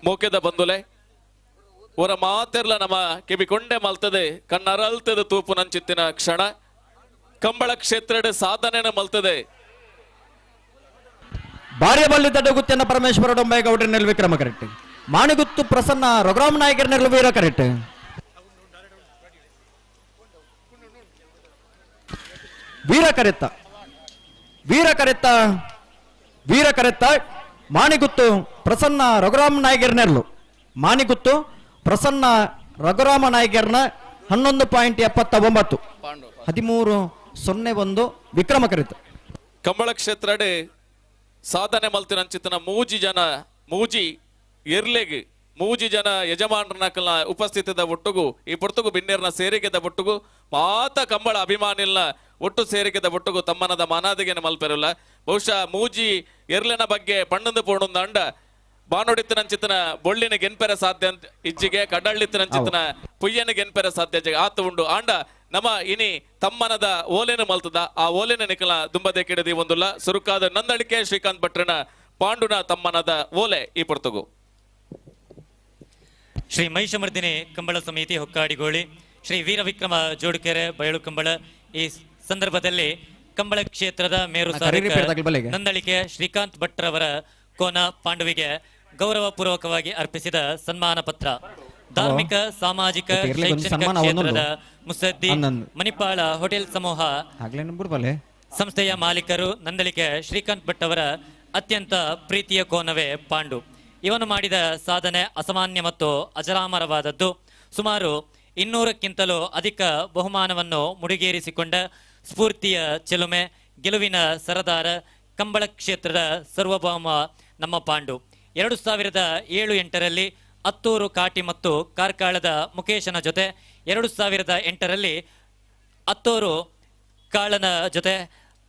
ಮೋಕೆದ ಬಂದುಲೆ ಅವರ ಮಾತೆರ್ಲ ನಮ್ಮ ಕಿವಿಕೊಂಡೆ ಮಲ್ತದೆ ಕಣ್ಣರಲ್ತದೆ ತೂಪು ನಂಚಿತ್ತಿನ ಕ್ಷಣ ಕಂಬಳ ಕ್ಷೇತ್ರದ ಸಾಧನೆನ ಮಲ್ತದೆ. ಭಾರ್ಯ ಬಲ್ಲಿ ದಡ್ಡಗುತ್ತಿನ ಪರಮೇಶ್ವರ ಡೊಂಬೇಗೌಡರ ನೆಲ್ ವಿಕ್ರಮ ಕರೆಕ್ಟ್, ಮಾಣಿಗುತ್ತು ಪ್ರಸನ್ನ ರಘುರಾಮ್ ನಾಯಕರ ನೆಲ್ ವೀರ ಕರೆಕ್ಟ್. ವೀರ ಕರೆತ್ತ ವೀರ ಕರೆತ್ತ ವೀರ ಕರೆತ್ತ ಮಾಣಿಗುತ್ತು ಪ್ರಸನ್ನ ರಘುರಾಮ ನಾಯಕರ ನೆರಳು ಮಾಣಿಗುತ್ತು ಪ್ರಸನ್ನ ರಘುರಾಮ ನಾಯಕರ್ನ 11.79 13.01 ವಿಕ್ರಮ ಕರಿತ. ಕಂಬಳ ಕ್ಷೇತ್ರಡೆ ಸಾಧನೆ ಮಲ್ತಿನಂಚಿತನ ಮೂಜಿ ಜನ ಮೂಜಿ ಎರ್ಲೆಗ್ ಮೂಜಿ ಜನ ಯಜಮಾನರನಕಲ್ನ ಉಪಸ್ಥಿತದ ಒಟ್ಟುಗು ಈ ಪೊರ್ತುಗು ಬಿನ್ನೇರ್ನ ಸೇರಿಗೆದ ಒಟ್ಟುಗು ಮಾತ ಕಂಬಳ ಅಭಿಮಾನಿಲ್ನ ಒಟ್ಟು ಸೇರಿಗೆದ ಒಟ್ಟುಗು ತಮ್ಮನದ ಮಾನಾದಿಗೆನ ಮಲ್ಪೆರಲ್ಲ. ಬಹುಶಃ ಮೂಜಿ ಎರ್ಲೆನ ಬಗ್ಗೆ ಪಣ್ಣಂದು ಪೋಣೊಂದು ಅಂಡ ಬಾನೊಡಿತ್ತನಂಚಿತನ ಬೊಳ್ಳಿನ ಗೆನ್ಪೆರ ಸಾಧ್ಯ ಅಂತ ಇಜ್ಜಿಗೆ ಕಡಳ್ಳಿತ್ತನಂಚಿತನ ಪುಯ್ಯನ ಗೆನ್ಪೆರ ಸಾಧ್ಯ ಆತ ಉಂಡು ಆಂಡ ನಮ್ಮ ಇನಿ ತಮ್ಮನದ ಓಲೆನ ಮಲ್ತದ ಆ ಓಲೆನ ನಿಕಲ ದುಂಬದೆ ಕೆಡದಿ ಒಂದುಲ್ಲ ಸುರುಕಾದ ನಂದಳಿಕೆ ಶ್ರೀಕಾಂತ್ ಭಟ್ರನ ಪಾಂಡುನ ತಮ್ಮನದ ಓಲೆ ಈ ಪೊರ್ತುಗು. ಶ್ರೀ ಮಹಿಷಮರ್ದಿನಿ ಕಂಬಳ ಸಮಿತಿ ಹೊಕ್ಕಾಡಿಗೋಳಿ ಶ್ರೀ ವೀರವಿಕ್ರಮ ಜೋಡುಕೆರೆ ಬಯಲು ಕಂಬಳ ಈ ಸಂದರ್ಭದಲ್ಲಿ ಕಂಬಳ ಕ್ಷೇತ್ರದ ಮೇರು ಸಾಧಕ ನಂದಳಿಕೆ ಶ್ರೀಕಾಂತ್ ಭಟ್ರವರ ಕೋನ ಪಾಂಡುವಿಗೆ ಗೌರವಪೂರ್ವಕವಾಗಿ ಅರ್ಪಿಸಿದ ಸನ್ಮಾನ ಪತ್ರ. ಧಾರ್ಮಿಕ, ಸಾಮಾಜಿಕ, ಶೈಕ್ಷಣಿಕ ಕ್ಷೇತ್ರದ ಮುತ್ಸದ್ದಿ ಮಣಿಪಾಲ ಹೋಟೆಲ್ ಸಮೂಹ ಸಂಸ್ಥೆಯ ಮಾಲೀಕರು ನಂದಳಿಕೆ ಶ್ರೀಕಾಂತ್ ಭಟ್ ಅವರ ಅತ್ಯಂತ ಪ್ರೀತಿಯ ಕೋನವೇ ಪಾಂಡು. ಇವನು ಮಾಡಿದ ಸಾಧನೆ ಅಸಾಮಾನ್ಯ ಮತ್ತು ಅಜರಾಮರವಾದದ್ದು. ಸುಮಾರು 200ಕ್ಕಿಂತಲೂ ಅಧಿಕ ಬಹುಮಾನವನ್ನು ಮುಡಿಗೇರಿಸಿಕೊಂಡ ಸ್ಫೂರ್ತಿಯ ಚೆಲುಮೆ, ಗೆಲುವಿನ ಸರದಾರ, ಕಂಬಳ ಕ್ಷೇತ್ರದ ಸಾರ್ವಭೌಮ ನಮ್ಮ ಪಾಂಡು. 2007-8ರಲ್ಲಿ ಅತ್ತೂರು ಕಾಟಿ ಮತ್ತು ಕಾರ್ಕಳದ ಮುಖೇಶನ ಜೊತೆ, 2008ರಲ್ಲಿ ಅತ್ತೂರು ಕಾಳನ ಜೊತೆ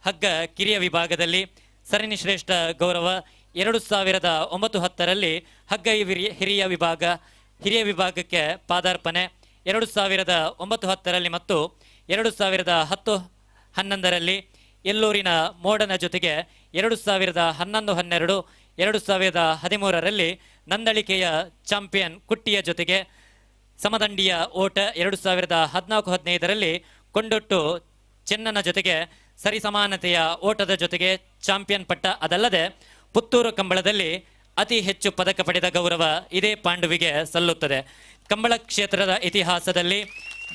ಹಗ್ಗ ಕಿರಿಯ ವಿಭಾಗದಲ್ಲಿ ಸರಣಿ ಶ್ರೇಷ್ಠ ಗೌರವ, 2009-10ರಲ್ಲಿ ಹಗ್ಗ ಹಿರಿಯ ವಿಭಾಗಕ್ಕೆ ಪಾದಾರ್ಪಣೆ, 2009-10ರಲ್ಲಿ ಮತ್ತು 2010-11ರಲ್ಲಿ ಎಲ್ಲೂರಿನ ಮೋಡನ ಜೊತೆಗೆ, 2011-12, 2013ರಲ್ಲಿ ನಂದಳಿಕೆಯ ಚಾಂಪಿಯನ್ ಕುಟ್ಟಿಯ ಜೊತೆಗೆ ಸಮದಂಡಿಯ ಓಟ, 2014-15ರಲ್ಲಿ ಕೊಂಡೊಟ್ಟು ಚೆನ್ನನ ಜೊತೆಗೆ ಸರಿಸಮಾನತೆಯ ಓಟದ ಜೊತೆಗೆ ಚಾಂಪಿಯನ್ ಪಟ್ಟ. ಅದಲ್ಲದೆ ಪುತ್ತೂರು ಕಂಬಳದಲ್ಲಿ ಅತಿ ಹೆಚ್ಚು ಪದಕ ಪಡೆದ ಗೌರವ ಇದೇ ಪಾಂಡುವಿಗೆ ಸಲ್ಲುತ್ತದೆ. ಕಂಬಳ ಕ್ಷೇತ್ರದ ಇತಿಹಾಸದಲ್ಲಿ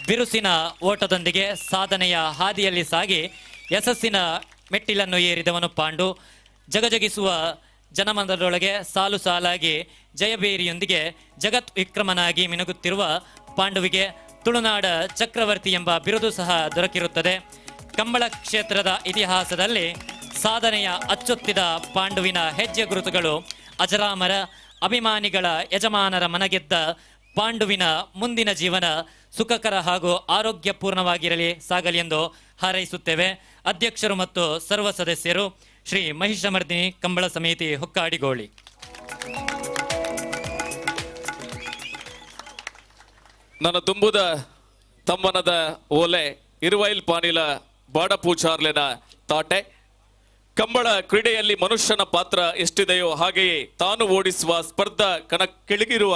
ಬಿರುಸಿನ ಓಟದೊಂದಿಗೆ ಸಾಧನೆಯ ಹಾದಿಯಲ್ಲಿ ಸಾಗಿ ಯಶಸ್ಸಿನ ಮೆಟ್ಟಿಲನ್ನು ಏರಿದವನು ಪಾಂಡು. ಜಗಜಗಿಸುವ ಜನಮನದೊಳಗೆ ಸಾಲು ಸಾಲಾಗಿ ಜಯಬೇರಿಯೊಂದಿಗೆ ಜಗತ್ ವಿಕ್ರಮನಾಗಿ ಮಿನುಗುತ್ತಿರುವ ಪಾಂಡುವಿಗೆ ತುಳುನಾಡ ಚಕ್ರವರ್ತಿ ಎಂಬ ಬಿರುದು ಸಹ ದೊರಕಿರುತ್ತದೆ. ಕಂಬಳ ಕ್ಷೇತ್ರದ ಇತಿಹಾಸದಲ್ಲಿ ಸಾಧನೆಯ ಅಚ್ಚೊತ್ತಿದ ಪಾಂಡುವಿನ ಹೆಜ್ಜೆ ಗುರುತುಗಳು ಅಜರಾಮರ. ಅಭಿಮಾನಿಗಳ ಯಜಮಾನರ ಮನಗೆದ್ದ ಪಾಂಡುವಿನ ಮುಂದಿನ ಜೀವನ ಸುಖಕರ ಹಾಗೂ ಆರೋಗ್ಯಪೂರ್ಣವಾಗಿರಲಿ ಸಾಗಲಿ ಎಂದು ಹಾರೈಸುತ್ತೇವೆ. ಅಧ್ಯಕ್ಷರು ಮತ್ತು ಸರ್ವ ಸದಸ್ಯರು ಶ್ರೀ ಮಹಿಷಮರ್ದಿನಿ ಕಂಬಳ ಸಮಿತಿ ಹೊಕ್ಕಾಡಿಗೋಳಿ. ನನ್ನ ತುಂಬುದ ತಮ್ಮನದ ಓಲೆ ಇರುವೈಲ್ ಪಾನಿಲ ಬಾಡಪೂಚಾರ್ಲೆನ ತಾಟೆ. ಕಂಬಳ ಕ್ರೀಡೆಯಲ್ಲಿ ಮನುಷ್ಯನ ಪಾತ್ರ ಎಷ್ಟಿದೆಯೋ ಹಾಗೆಯೇ ತಾನು ಓಡಿಸುವ ಸ್ಪರ್ಧಾ ಕಣ ಕೆಳಗಿರುವ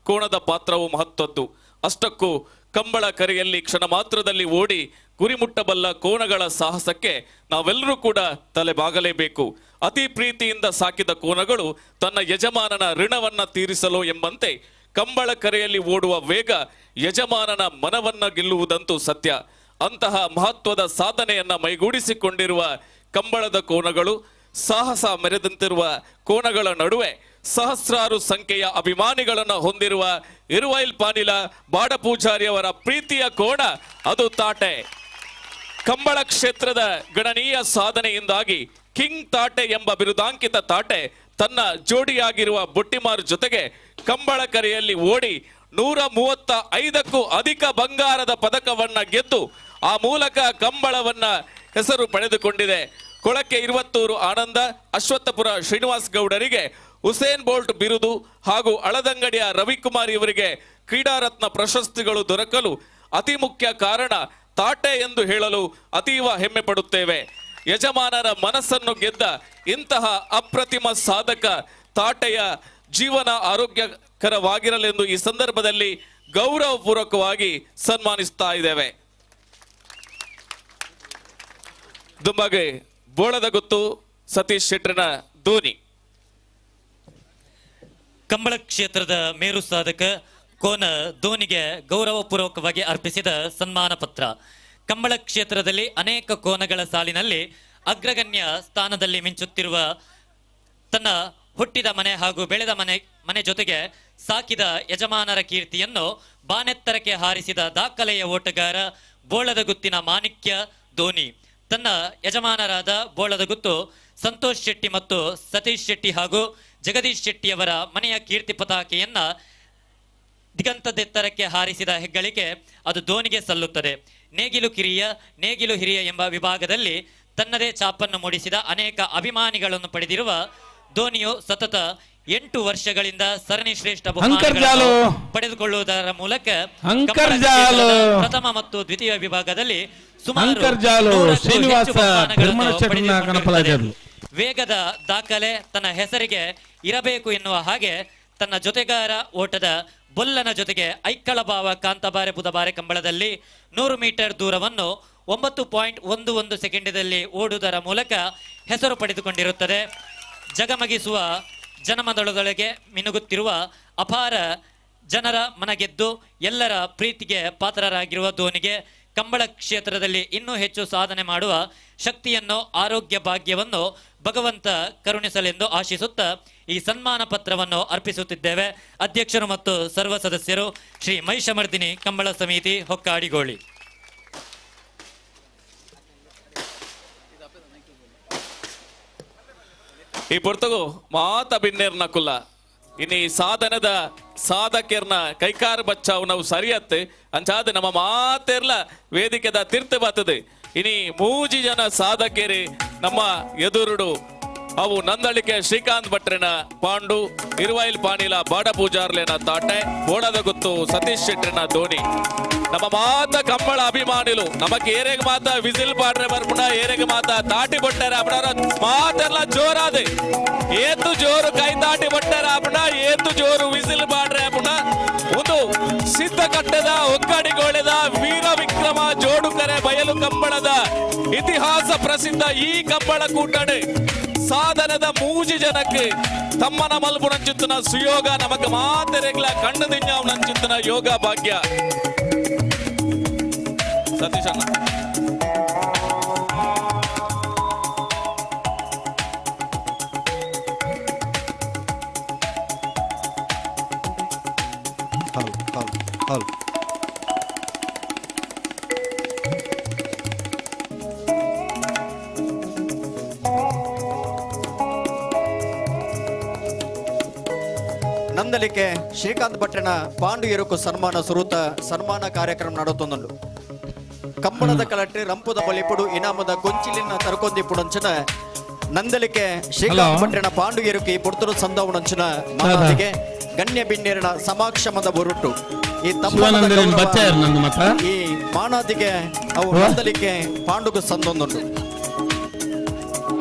ಕೋಣದ ಪಾತ್ರವು ಮಹತ್ವದ್ದು. ಅಷ್ಟಕ್ಕೂ ಕಂಬಳ ಕರೆಯಲ್ಲಿ ಕ್ಷಣ ಮಾತ್ರದಲ್ಲಿ ಓಡಿ ಗುರಿ ಮುಟ್ಟಬಲ್ಲ ಕೋಣಗಳ ಸಾಹಸಕ್ಕೆ ನಾವೆಲ್ಲರೂ ಕೂಡ ತಲೆಬಾಗಲೇಬೇಕು. ಅತಿ ಪ್ರೀತಿಯಿಂದ ಸಾಕಿದ ಕೋಣಗಳು ತನ್ನ ಯಜಮಾನನ ಋಣವನ್ನ ತೀರಿಸಲು ಎಂಬಂತೆ ಕಂಬಳ ಕರೆಯಲ್ಲಿ ಓಡುವ ವೇಗ ಯಜಮಾನನ ಮನವನ್ನ ಗೆಲ್ಲುವುದಂತೂ ಸತ್ಯ. ಅಂತಹ ಮಹತ್ವದ ಸಾಧನೆಯನ್ನ ಮೈಗೂಡಿಸಿಕೊಂಡಿರುವ ಕಂಬಳದ ಕೋಣಗಳು, ಸಾಹಸ ಮೆರೆದಂತಿರುವ ಕೋಣಗಳ ನಡುವೆ ಸಹಸ್ರಾರು ಸಂಖ್ಯೆಯ ಅಭಿಮಾನಿಗಳನ್ನು ಹೊಂದಿರುವ ಇರುವೈಲ್ ಪಾನಿಲ ಬಾಡಪೂಜಾರಿಯವರ ಪ್ರೀತಿಯ ಕೋಣ ಅದು ತಾಟೆ. ಕಂಬಳ ಕ್ಷೇತ್ರದ ಗಣನೀಯ ಸಾಧನೆಯಿಂದಾಗಿ ಕಿಂಗ್ ತಾಟೆ ಎಂಬ ಬಿರುದಾಂಕಿತ ತಾಟೆ ತನ್ನ ಜೋಡಿಯಾಗಿರುವ ಬೊಟ್ಟಿಮಾರು ಜೊತೆಗೆ ಕಂಬಳ ಕರೆಯಲ್ಲಿ ಓಡಿ 135ಕ್ಕೂ ಅಧಿಕ ಬಂಗಾರದ ಪದಕವನ್ನ ಗೆದ್ದು ಆ ಮೂಲಕ ಕಂಬಳವನ್ನ ಹೆಸರು ಪಡೆದುಕೊಂಡಿದೆ. ಕೊಳಕ್ಕೆ ಇರುವತ್ತೂರು ಆನಂದ, ಅಶ್ವತ್ಥಪುರ ಶ್ರೀನಿವಾಸ್ ಗೌಡರಿಗೆ ಹುಸೇನ್ ಬೋಲ್ಟ್ ಬಿರುದು ಹಾಗೂ ಅಳದಂಗಡಿಯ ರವಿಕುಮಾರ್ ಇವರಿಗೆ ಕ್ರೀಡಾರತ್ನ ಪ್ರಶಸ್ತಿಗಳು ದೊರಕಲು ಅತಿ ಮುಖ್ಯ ಕಾರಣ ತಾಟೆ ಎಂದು ಹೇಳಲು ಅತೀವ ಹೆಮ್ಮೆ ಪಡುತ್ತೇವೆ. ಯಜಮಾನರ ಮನಸ್ಸನ್ನು ಗೆದ್ದ ಇಂತಹ ಅಪ್ರತಿಮ ಸಾಧಕ ತಾಟೆಯ ಜೀವನ ಆರೋಗ್ಯಕರವಾಗಿರಲೆಂದು ಈ ಸಂದರ್ಭದಲ್ಲಿ ಗೌರವಪೂರ್ವಕವಾಗಿ ಸನ್ಮಾನಿಸ್ತಾ ಇದ್ದೇವೆ. ದುಂಬಾಗೆ ಬೋಳದ ಗುತ್ತು ಸತೀಶ್ ಶೆಟ್ಟರ್ನ ಧೋನಿ. ಕಂಬಳ ಕ್ಷೇತ್ರದ ಮೇರು ಸಾಧಕ ಕೋನ ಧೋನಿಗೆ ಗೌರವಪೂರ್ವಕವಾಗಿ ಅರ್ಪಿಸಿದ ಸನ್ಮಾನ ಪತ್ರ. ಕಂಬಳ ಕ್ಷೇತ್ರದಲ್ಲಿ ಅನೇಕ ಕೋನಗಳ ಸಾಲಿನಲ್ಲಿ ಅಗ್ರಗಣ್ಯ ಸ್ಥಾನದಲ್ಲಿ ಮಿಂಚುತ್ತಿರುವ ತನ್ನ ಹುಟ್ಟಿದ ಮನೆ ಹಾಗೂ ಬೆಳೆದ ಮನೆ ಜೊತೆಗೆ ಸಾಕಿದ ಯಜಮಾನರ ಕೀರ್ತಿಯನ್ನು ಬಾನೆತ್ತರಕ್ಕೆ ಹಾರಿಸಿದ ದಾಖಲೆಯ ಓಟಗಾರ ಬೋಳದ ಗುತ್ತಿನ ಮಾಣಿಕ್ಯ ಧೋನಿ. ತನ್ನ ಯಜಮಾನರಾದ ಬೋಳದ ಗುತ್ತು ಸಂತೋಷ್ ಶೆಟ್ಟಿ ಮತ್ತು ಸತೀಶ್ ಶೆಟ್ಟಿ ಹಾಗೂ ಜಗದೀಶ್ ಶೆಟ್ಟಿಯವರ ಮನೆಯ ಕೀರ್ತಿ ಪತಾಕೆಯನ್ನ ದಿಗಂತದೆತ್ತರಕ್ಕೆ ಹಾರಿಸಿದ ಹೆಗ್ಗಳಿಕೆ ಅದು ಧೋನಿಗೆ ಸಲ್ಲುತ್ತದೆ. ನೇಗಿಲು ಕಿರಿಯ, ನೇಗಿಲು ಹಿರಿಯ ಎಂಬ ವಿಭಾಗದಲ್ಲಿ ತನ್ನದೇ ಛಾಪನ್ನು ಮೂಡಿಸಿದ ಅನೇಕ ಅಭಿಮಾನಿಗಳನ್ನು ಪಡೆದಿರುವ ಧೋನಿಯು ಸತತ 8 ವರ್ಷಗಳಿಂದ ಸರಣಿ ಶ್ರೇಷ್ಠ ಬಹುಮಾನಗಳನ್ನು ಪಡೆದುಕೊಳ್ಳುವುದರ ಮೂಲಕ ಪ್ರಥಮ ಮತ್ತು ದ್ವಿತೀಯ ವಿಭಾಗದಲ್ಲಿ ಸುಮಾರು ವೇಗದ ದಾಖಲೆ ತನ್ನ ಹೆಸರಿಗೆ ಇರಬೇಕು ಎನ್ನುವ ಹಾಗೆ ತನ್ನ ಜೊತೆಗಾರ ಓಟದ ಬೊಲ್ಲನ ಜೊತೆಗೆ ಐಕ್ಕಳಭಾವ ಕಾಂತಬಾರೆ ಬುಧಬಾರೆ ಕಂಬಳದಲ್ಲಿ 100 ಮೀಟರ್ ದೂರವನ್ನು 9.11 ಸೆಕೆಂಡದಲ್ಲಿ ಓಡುವುದರ ಮೂಲಕ ಹೆಸರು ಪಡೆದುಕೊಂಡಿರುತ್ತದೆ. ಜಗಮಗಿಸುವ ಜನಮಂದಳದೊಳಗೆ ಮಿನುಗುತ್ತಿರುವ ಅಪಾರ ಜನರ ಮನಗೆದ್ದು ಎಲ್ಲರ ಪ್ರೀತಿಗೆ ಪಾತ್ರರಾಗಿರುವ ಧೋನಿಗೆ ಕಂಬಳ ಕ್ಷೇತ್ರದಲ್ಲಿ ಇನ್ನೂ ಹೆಚ್ಚು ಸಾಧನೆ ಮಾಡುವ ಶಕ್ತಿಯನ್ನು, ಆರೋಗ್ಯ ಭಾಗ್ಯವನ್ನು ಭಗವಂತ ಕರುಣಿಸಲೆಂದು ಆಶಿಸುತ್ತಾ ಈ ಸನ್ಮಾನ ಪತ್ರವನ್ನು ಅರ್ಪಿಸುತ್ತಿದ್ದೇವೆ. ಅಧ್ಯಕ್ಷರು ಮತ್ತು ಸರ್ವ ಸದಸ್ಯರು ಶ್ರೀ ಮಹಿಷಮರ್ದಿನಿ ಕಂಬಳ ಸಮಿತಿ ಹೊಕ್ಕಾಡಿಗೋಳಿ. ಈ ಪೊರ್ತಗು ಮಾತ ಬಿನ್ನೇರ್ನ ಕುಲ್ಲ ಇನ್ನು ಈ ಸಾಧನದ ಸಾಧಕಿಯರ್ನ ಕೈಕಾರ ಬಚ್ಚಾವು ನಾವು ಸರಿಯತ್ತೆ ಅಂಚಾದ ನಮ್ಮ ಮಾತೆರ್ಲ ವೇದಿಕೆದ ತೀರ್ಥ ಬರ್ತದೆ. ಇನಿ ಮೂಜಿ ಜನ ಸಾಧಕಿಯರಿ ನಮ್ಮ ಎದುರುಡು ಅವು ನಂದಳಿಕೆ ಶ್ರೀಕಾಂತ್ ಭಟ್ರನ ಪಾಂಡು, ಇರುವೈಲ್ ಪಾಣಿಲ ಬಾಡ ಪೂಜಾರ್ಲೇನ ತಾಟೆ, ಬೋಡದ ಗುತ್ತು ಸತೀಶ್ ಶೆಟ್ಟರ್ನ ಧೋನಿ. ನಮ್ಮ ಮಾತ ಕಂಬಳ ಅಭಿಮಾನಿಲು ನಮಕ್ ಏರೆಗ್ ಮಾತ ವಿಸಿಲ್ ಪಾಡ್ರೆ ಬರ್ಪುಣ, ಏರೆಗ್ ಮಾತ ತಾಟಿ ಬೊಟ್ಟರೆ ಅಪಣ ಮಾತೆಲ್ಲ ಜೋರಾದೆ, ಏತು ಜೋರು ಕೈ ತಾಟಿ ಬೊಟ್ಟರೆ ಅಪಣ, ಏತು ಜೋರು ವಿಸಿಲ್ ಪಾಡ್ರೆ ಅಪಣ. ಒಂದು ಸಿದ್ಧ ಕಟ್ಟದ ಒಕ್ಕಡಿಗೋಳೆದ ವೀರ ವಿಕ್ರಮ ಜೋಡುಕರೆ ಬಯಲು ಕಂಬಳದ ಇತಿಹಾಸ ಪ್ರಸಿದ್ಧ ಈ ಕಂಬಳ ಕೂಟಡೆ ಸಾಧನದ ಮೂಜಿ ಜನಕ್ಕೆ ತಮ್ಮನ ಮಲ್ಪುಣಂಚಿತ್ತನ ಸುಯೋಗ ನಮಕ್ ಮಾತೆರೆಗ್ಲ ಕಣ್ಣು ದಿഞ്ഞಾವ್ ಯೋಗ ಭಾಗ್ಯ. ಸತೀಶ್ ಅಣ್ಣ ಹಲ್ ಹಲ್ ಹಲ್. ನಂದಲಿಕೆ ಶ್ರೀಕಾಂತ್ ಭಟ್ಟನ ಪಾಂಡು ಎರುಕು ಸನ್ಮಾನ ಸುರುತ ಸನ್ಮಾನ ಕಾರ್ಯಕ್ರಮ ನಡತೊಂದುಂಡು. ಕಂಬಳದ ಕಲಟ್ಟಿ ರಂಪುದ ಬಲಿಪುಡು ಇನಾಮದ ಗೊಂಚಿಲಿನ ತರಕೊಂದಿಪುಡಂಚಿನ ನಂದಲಿಕೆ ಶ್ರೀಕಾಂತ್ ಭಟ್ಟನ ಪಾಂಡು ಎರುಕು ಈ ಪುರ್ತರು ಸಂದವಣಂಚಿನ ಮಾತಿಗೆ ಗಣ್ಯ ಬಿನ್ನೇರನ ಸಮಾಕ್ಷಮದ ಬುರುಟು ಈ ತಮ್ಮ ಈ ಮಾನಾದಿಗೆ ಅವು ನಂದಲಿಕೆ ಪಾಂಡುಗು ಸಂದೊಂದುಂಡು.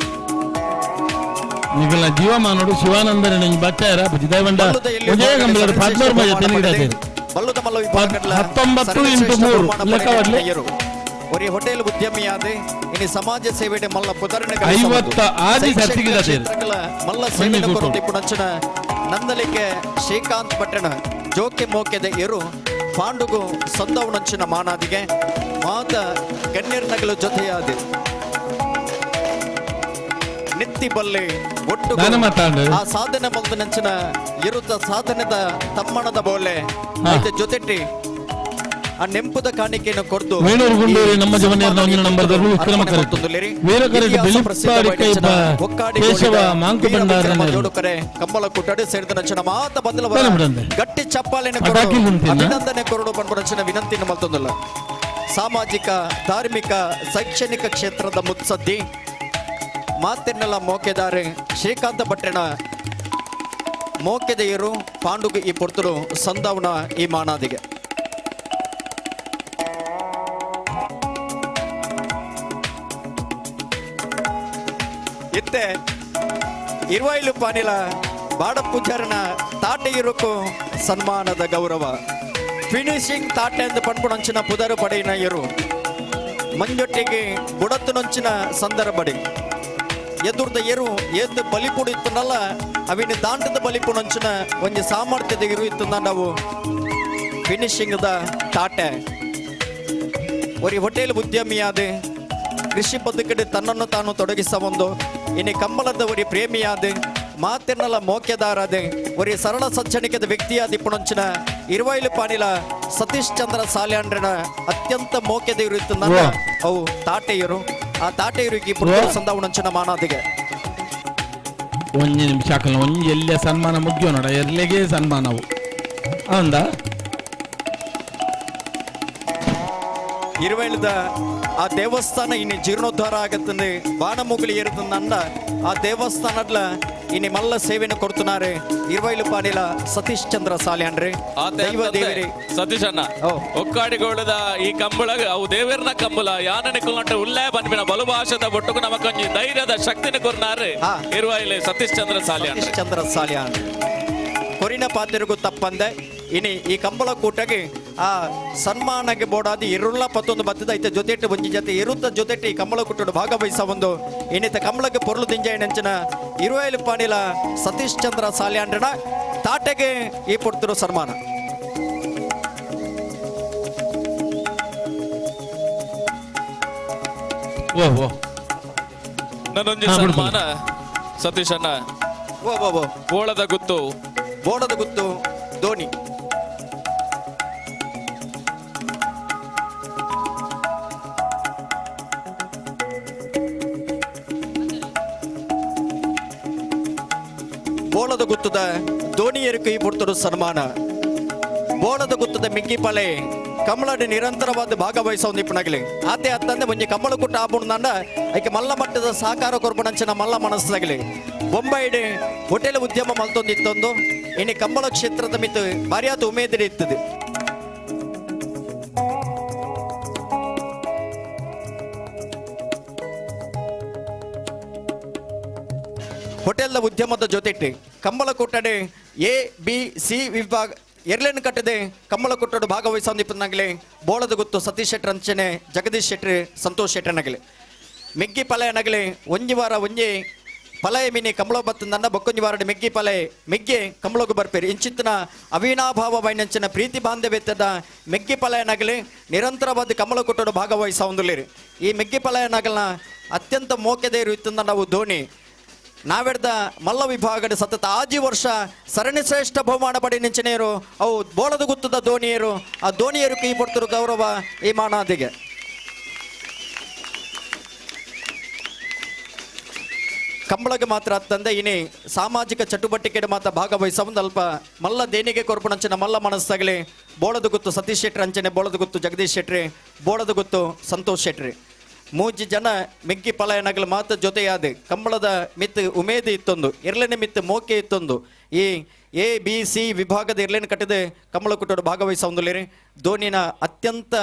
ನಿಗಲ ಜೀವಮಾನೋಡು ಶಿವಾನಂದನ ಬಚ್ಚಾರ ಬಜಿದಾಯವಂಡ ವಿಜಯ ಕಂಬಳದ 14 ಮಜ ತೆನಿಗಿಡದೆ ಬಲ್ಲುದ ಮಲ್ಲ ವಿಭಾಗದ 19 ಇಂಟು 3 ಲೆಕ್ಕವಡ್ಲೆ ಒರಿ ಹೋಟೆಲ್ ಉದ್ಯಮಿಯಾದೆ ಇನಿ ಸಮಾಜ ಸೇವೆಡೆ ಮಲ್ಲ ಪುದರಣೆ 50 ಆದಿ ಸರ್ತಿಗಿಡದೆ ಮಲ್ಲ ಸೇವೆ ಕೊರತಿಪುಣಂಚನ ನಂದಲಿಕೆ ಶ್ರೀಕಾಂತ್ ಪಟ್ಟಣ ಜೋಕೆ ಮೋಕೆದ ಎರು ಪಾಂಡುಗು ಸಂದವಣಂಚಿನ ಮಾನಾದಿಗೆ ಮಾತ ಗಣ್ಯರ್ನಗಲು ಜೊತೆಯಾದೆ ನಿತ್ತಿ ಬಲ್ಲೆ ಒಟ್ಟು ಆ ಸಾಧನೆ ಮಲ್ದ ನಂಚಿನ ಇರುತ್ತ ಸಾಧನೆದ ತಮ್ಮಣದ ಬೋಲೆ ಜೊತೆಟ್ಟಿ ಆ ನೆಂಪುದ ಕಾಣಿಕೆಯನ್ನು ಕೊಡ್ದು ನಮ್ಮ ಜೋಡುಕರೆ ಕಂಬಳ ಕುಟ್ಟಡಿ ಸೇರಿದ ನಂಚಿನ ಮಾತ ಬದಲ ಗಟ್ಟಿ ಚಪ್ಪಾಳೆಯನ್ನು ಅಭಿನಂದನೆ ಕೊರಡು ಪನ್ಪುನಂಚಿನ ವಿನಂತಿಯನ್ನು ಮಲ್ತೊಂದಲ್ಲ. ಸಾಮಾಜಿಕ ಧಾರ್ಮಿಕ ಶೈಕ್ಷಣಿಕ ಕ್ಷೇತ್ರದ ಮುತ್ಸದ್ದಿ ಮಾತೆನ್ನೆಲ್ಲ ಮೋಕೆದಾರೆ ಶ್ರೀಕಾಂತ ಭಟ್ಟಣ ಮೋಕೆದೆಯರು ಪಾಂಡುಗು ಈ ಪೊರ್ತರು ಸಂದವನ ಈ ಮಾನಾದಿಗೆ. ಇತ್ತೆ ಇರುವೈಲು ಪಾನಿಲ ಬಾಡ ಪೂಜಾರನ ತಾಟೆ ಇರುಕು ಸನ್ಮಾನದ ಗೌರವ ಫಿನಿಶಿಂಗ್ ತಾಟೆ ಎಂದು ಪನ್ಪುಣಂಚಿನ ಪುದರು ಪಡೆಯಿನ ಇರು ಮಂಜೊಟ್ಟಿಗೆ ಬುಡತ್ತುನೊಂಚಿನ ಸಂದರ್ಭಡಿ ಎದುರ್ದ ಎರು ಏತ್ ಬಲಿಪುಡು ಇತ್ತನಲ್ಲ ಅವಿನ ದಾಂಟದ ಬಲಿಪುಣಂಚಿನ ಒಂಜಿ ಸಾಮರ್ಥ್ಯದ ಇರು ಇತ್ತಂದ ನಾವು ಫಿನಿಶಿಂಗ್ದ ತಾಟೆ. ಒರಿ ಹೋಟೆಲ್ ಉದ್ಯಮಿಯಾದ ಕೃಷಿ ಬದುಕಡೆ ತನ್ನನ್ನು ತಾನು ತೊಡಗಿಸ ಒಂದು ಇನಿ ಕಂಬಳದ ಒರಿ ಪ್ರೇಮಿಯಾದ ಮಾತೆನ್ನಲ ಮೋಕೆದಾರಾದ ಒರಿ ಸರಳ ಸಜ್ಜನಿಕದ ವ್ಯಕ್ತಿಯಾದ ಇಪ್ಪುಣಂಚಿನ ಇರುವೈಲು ಪಾನಿಲ ಸತೀಶ್ ಚಂದ್ರ ಸಾಲ್ಯಾಂಡ್ರನ ಅತ್ಯಂತ ಮೋಕೆದ ಇರು ಇತ್ತಂದ ಅವು ತಾಟೆಯರು. ಆ ತಾಟೆಯರಿಗೆ ಸಂದವಣಂಚಿನ ಮಾನಾದಿಗೆ ಒಂಜಿ ನಿಮಿಷ ಹಾಕಲ್ಲ ಒಂಜಿ ಎಲ್ಲ ಸನ್ಮಾನ ಮುಗಿಯೋ ನೋಡ ಎರ್ಲೆಗೆ ಸನ್ಮಾನವು ಅಂದ. ಇರುವೈಲದ ಆ ದೇವಸ್ಥಾನ ಇನ್ನು ಜೀರ್ಣೋದ್ಧಾರ ಆಗುತ್ತದೆ ಬಾಣಮುಗುಲಿ ಏರುತ್ತಂದ ಆ ದೇವಸ್ಥಾನಡ್ಲ ಇನ್ನು ಮಲ್ಲ ಸೇವೆಯನ್ನು ಕೊಡ್తున్నారు ಇರುವೈಲು ಪಾಡಿಲ ಸತೀಶ್ ಚಂದ್ರ ಸಾಲ್ಯಾನ್ರಿ ದೈವ ದೇವರಿ ಸತೀಶ್ ಅಣ್ಣ ಒಕ್ಕಾಡಿಗೋಳದ ಈ ಕಂಬಳಗ ಅವು ದೇವರ್ನ ಕಂಬಳ ಯಾನನೆ ಕುಲ್ನಟ್ಟ ಉಲ್ಲೇ ಬನ್ಬಿನ ಬಲು ಭಾಷದ ಒಟ್ಟುಗು ನಮಕೊಂಜಿ ಧೈರ್ಯದ ಶಕ್ತಿನ ಕೊರ್ನಾರು ಇರುವೈಲು ಸತೀಶ್ ಚಂದ್ರ ಸಾಲ್ಯಾನ್ ಸತೀಶ್ ಚಂದ್ರ ಸಾಲ್ಯಾನ್ ಕೊರಿನ ಪಾತಿರಿಗೂ ತಪ್ಪಂದೆ ಇನಿ ಈ ಕಂಬಳ ಕೂಟಗೆ ಆ ಸನ್ಮಾನಕ್ಕೆ ಬೋಡಾದಿ ಇರುಳ್ಳ ಪತ್ತೊಂದು ಬತ್ತದ ಐತೆ ಜೊತೆಟ್ಟು ಒಂಜಿ ಜೊತೆ ಇರುತ್ತ ಜೊತೆಟ್ಟು ಈ ಕಂಬಳ ಕೂಟಡು ಭಾಗವಹಿಸ ಒಂದು ಇನ್ನಿತ ಕಂಬಳಕ್ಕೆ ಪೊರುಳು ದಿಂಜಾಯಿನಂಚಿನ ಇರುವೈಲು ಪಾಣಿಲ ಸತೀಶ್ ಚಂದ್ರ ಸಾಲ್ಯಾಂಡ್ರನ ತಾಟೆಗೆ ಈ ಪೊಡ್ತಿರೋ ಸನ್ಮಾನ. ನನ್ನೊಂಜಿ ಸನ್ಮಾನ ಸತೀಶ್ ಅಣ್ಣ. ಬೋಳದ ಗುತ್ತು, ಬೋಳದ ಗುತ್ತು ಧೋನಿ. ಬೋಳದ ಗುತ್ತದ ಧೋನಿಯರಿಗೆ ಈ ಪುರ್ತರು ಸನ್ಮಾನ. ಬೋಳದ ಗುತ್ತದ ಮಿಗ್ಗಿಪಾಲೆ ಕಮಲಡಿ ನಿರಂತರವಾದ ಭಾಗವಹಿಸೋ ನಿಪುಣಗಲಿ ಆತೆ ಅತ್ತಂದೆ ಒಂಜಿ ಕಮಲ ಕುಟ್ಟ ಆಪುಣಂಡ ಐಕೆ ಮಲ್ಲ ಮಟ್ಟದ ಸಹಕಾರ ಕೊರ್ಪಣಂಚಿನ ಮಲ್ಲ ಮನಸ್ಸಾಗಲಿ. ಬೊಂಬೈಡ್ ಹೋಟೆಲ್ ಉದ್ಯಮ ಮಲ್ತೊಂದಿತ್ತೊಂದು ಇನಿ ಕಂಬಳ ಕ್ಷೇತ್ರದ ಮಿತ್ತು ಬಾರಿಯಾದ ಉಮೇದಿರಿ ಇತ್ತದೆ. ಹೋಟೆಲ್ದ ಉದ್ಯಮದ ಜೊತೆಟ್ಟು ಕಂಬಳ ಕೊಟ್ಟಡೆ ಎ ಬಿ ಸಿ ವಿಭಾಗ ಎರ್ಲೇನು ಕಟ್ಟದೆ ಕಂಬಳ ಕೊಟ್ಟಡು ಭಾಗವಹಿಸೋ ನಿಪುಣನಾಗಲಿ ಬೋಳದ ಗುತ್ತು ಸತೀಶ್ ಶೆಟ್ಟರ್ ಅಂಚನೆ ಜಗದೀಶ್ ಶೆಟ್ಟರ್ ಸಂತೋಷ್ ಶೆಟ್ಟರ್ನಾಗಲಿ ಮೆಗ್ಗಿ ಪಲಯನಾಗಲಿ ಒಂಜಿ ವಾರ ಒಂಜಿ ಪಲಯ ಮಿನಿ ಕಮಲ ಬತ್ತಂದನ್ನ ಬೊಕ್ಕೊಂಜಿ ವಾರಡು ಮೆಗ್ಗಿ ಪಲಯ ಮೆಗ್ಗೆ ಕಮಲಗು ಬರ್ಪೇರಿ ಇಂಚಿತ್ತಿನ ಅವಿನಾಭಾವ ವೈನಂಚಿನ ಪ್ರೀತಿ ಬಾಂಧವ್ಯದ ಮೆಗ್ಗಿ ಪಲಯನಾಗಲಿ ನಿರಂತರವಾದ ಕಮಲ ಕೊಟ್ಟಡು ಭಾಗವಹಿಸ ಹೊಂದಲಿರಿ. ಈ ಮೆಗ್ಗಿ ಪಲಯನಾಗಲ್ನ ಅತ್ಯಂತ ಮೋಕೆದೇರು ಇತ್ತಂದ ನಾವು ಧೋನಿ ನಾವೆಡ್ದ ಮಲ್ಲ ವಿಭಾಗದ ಸತತ ಆಜಿ ವರ್ಷ ಸರಣಿ ಶ್ರೇಷ್ಠ ಬಹುಮಾನ ಪಡಿ ನಿಂಚಿನೇರು ಅವು ಬೋಳದ ಗುತ್ತದ ಧೋನಿಯರು. ಆ ಧೋನಿಯರು ಕೈ ಪಡ್ತರು ಗೌರವ ಈ ಮಾನಾದಿಗೆ. ಕಂಬಳಗೆ ಮಾತ್ರ ಅತ್ತಂದೆ ಇನಿ ಸಾಮಾಜಿಕ ಚಟುವಟಿಕೆ ಮಾತ್ರ ಭಾಗವಹಿಸ ಒಂದು ಅಲ್ಪ ಮಲ್ಲ ದೇಣಿಗೆ ಕೊರ್ಪಣಂಚಿನ ಮಲ್ಲ ಮನಸ್ಸಾಗಲಿ ಬೋಳದ ಗುತ್ತು ಸತೀಶ್ ಶೆಟ್ಟಿ ಅಂಚನೆ ಬೋಳದ ಗುತ್ತು ಜಗದೀಶ್ ಶೆಟ್ಟಿ ಬೋಳದ ಗುತ್ತು ಸಂತೋಷ್ ಶೆಟ್ಟಿ ಮೂಜಿ ಜನ ಮೆಗ್ಗಿ ಪಲಾಯನಗಲ ಮಾತ ಜೊತೆಯಾದ ಕಂಬಳದ ಮಿತ್ತು ಉಮೇದಿ ಇತ್ತೊಂದು ಇರ್ಲೆನೆ ಮಿತ್ತು ಮೋಕೆ ಇತ್ತೊಂದು ಈ ಎ ಬಿ ಸಿ ವಿಭಾಗದ ಇರ್ಲೇನು ಕಟ್ಟಿದೆ ಕಂಬಳ ಕುಟ್ಟೋಡು ಭಾಗವಹಿಸ ಹೊಂದಲಿರಿ. ಧೋನಿನ ಅತ್ಯಂತ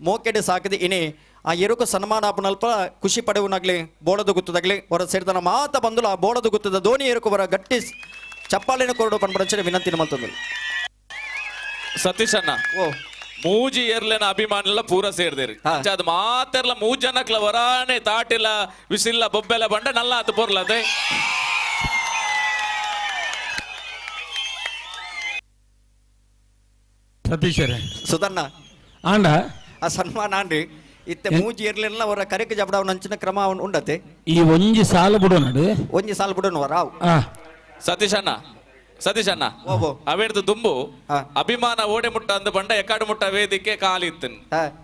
ಮೋಕೆಡೆ ಸಾಕಿದೆ ಇನಿ ಆ ಎರುಕು ಸನ್ಮಾನ ಅಲ್ಪ ಖುಷಿ ಪಡೆಯುವನಾಗಲಿ ಬೋಳದ ಗುತ್ತದಾಗಲಿ ಹೊರ ಸೇರಿದನ ಮಾತ ಬಂದಲು ಆ ಬೋಳದ ಗುತ್ತದ ಧೋನಿ ಎರುಕು ಬರ ಗಟ್ಟಿ ಚಪ್ಪಾಳಿನ ಕೊರಡು ಪನ್ಪಡಂಚಿನ ವಿನಂತಿ ಮಲ್ತೊಂದು. ಸತೀಶ್ ಅಣ್ಣ ಮೂಜಿ ಏರ್ಲೆನ ಅಭಿಮಾನಿಲ್ಲ ಪೂರ ಸೇರ್ದೇರಿ ಅದು ಮಾತೆರ್ಲ ಮೂಜ್ ಜನಕ್ಲ ವರಾನೆ ತಾಟಿಲ್ಲ ವಿಸಿಲ್ಲ ಬೊಬ್ಬೆಲ್ಲ ಬಂಡ ನಲ್ಲ ಆತು ಪೊರ್ಲ ಅದೇ. ಸತೀಶರೇ ಸುಧಣ್ಣ ಆಂಡ ಆ ಸನ್ಮಾನ ಆಂಡ್ರಿ ಇತ್ತೆ ಮೂಜಿ ಏರ್ಲೆಲ್ಲ ಅವರ ಕರೆಕ್ ಜಬಡವನ ಕ್ರಮ ಉಂಡತೆ ಈ ಒಂಜಿ ಸಾಲು ಬಿಡು ನಡು ಒಂಜಿ ಸಾಲು ಬಿಡೋಣ ರಾವ್. ಸತೀಶ್ ಅಣ್ಣ ಸತೀಶ್ ಅಣ್ಣ ಅವೇಡ್ದು ದುಂಬು ಅಭಿಮಾನ ಓಡೆ ಮುಟ್ಟ ಅಂದ ಬಂಡ ಎಕಾಡು ಮುಟ್ಟ ವೇದಿಕೆ ಕಾಲಿತ್ತು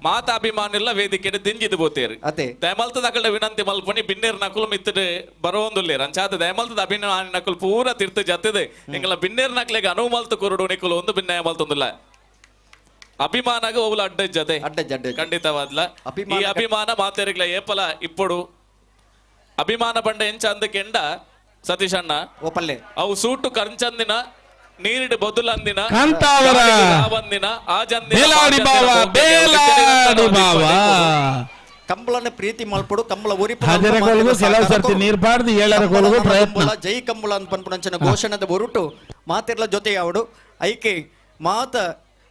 ಮಾತ ಅಭಿಮಾನ ಇಲ್ಲ ವೇದಿಕೆ ದಿಂಜಿದು ಬೋತೇರಿ ದಯಮಲ್ತದ ಅಕಲ್ಡ ವಿನಂತಿ ಮಲ್ಪಣಿ ಬಿನ್ನೇರ್ ನಕುಲು ಮಿತ್ತಡು ಬರೋಂದುಲ್ಲೇರ್ ಅಂಚಾದ ದಯಮಲ್ತದ ಅಭಿಮಾನಿ ನಕುಲು ಪೂರ ತಿರ್ತು ಜತ್ತದೆ ಎಂಗಲ ಬಿನ್ನೇರ್ ನಕ್ಲೆಗೆ ಅನುವು ಮಲ್ತು ಕೊರಡು ನಿಕುಲು ಒಂದು ಭಿನ್ನಾಯ ಮಲ್ತೊಂದುಲ್ಲ ಅಭಿಮಾನಗ ಒವ್ಲ ಅಡ್ಡಜ್ಜದೆ ಅಡ್ಡಜ್ಜ ಖಂಡಿತವಾದ್ಲ ಈ ಅಭಿಮಾನ ಮಾತೇರಿಗ್ಲ ಏಪಲ ಇಪ್ಪಡು ಅಭಿಮಾನ ಬಂಡ ಎಂಚ ಅಂದ ಕೆಂಡ ಸತೀಶ್ ಅಣ್ಣ ಅವು ಸೂಟು ಕಂಚಂದಿನ ನೀರಿಡು ಬದುಲಂದಿನ ಬಂದಿನ ಆ ಕಂಬಳನ ಪ್ರೀತಿ ಮಲ್ಪಡು ಕಂಬಳ ಪ್ರಯತ್ನ ಜೈ ಕಂಬಳ ಅಂತ ಪನ್ಪುಣಂಚಿನ ಘೋಷಣದ ಹೊರಟು ಮಾತಿರ್ಲ ಜೊತೆ ಅವಡು ಐಕೆ ಮಾತ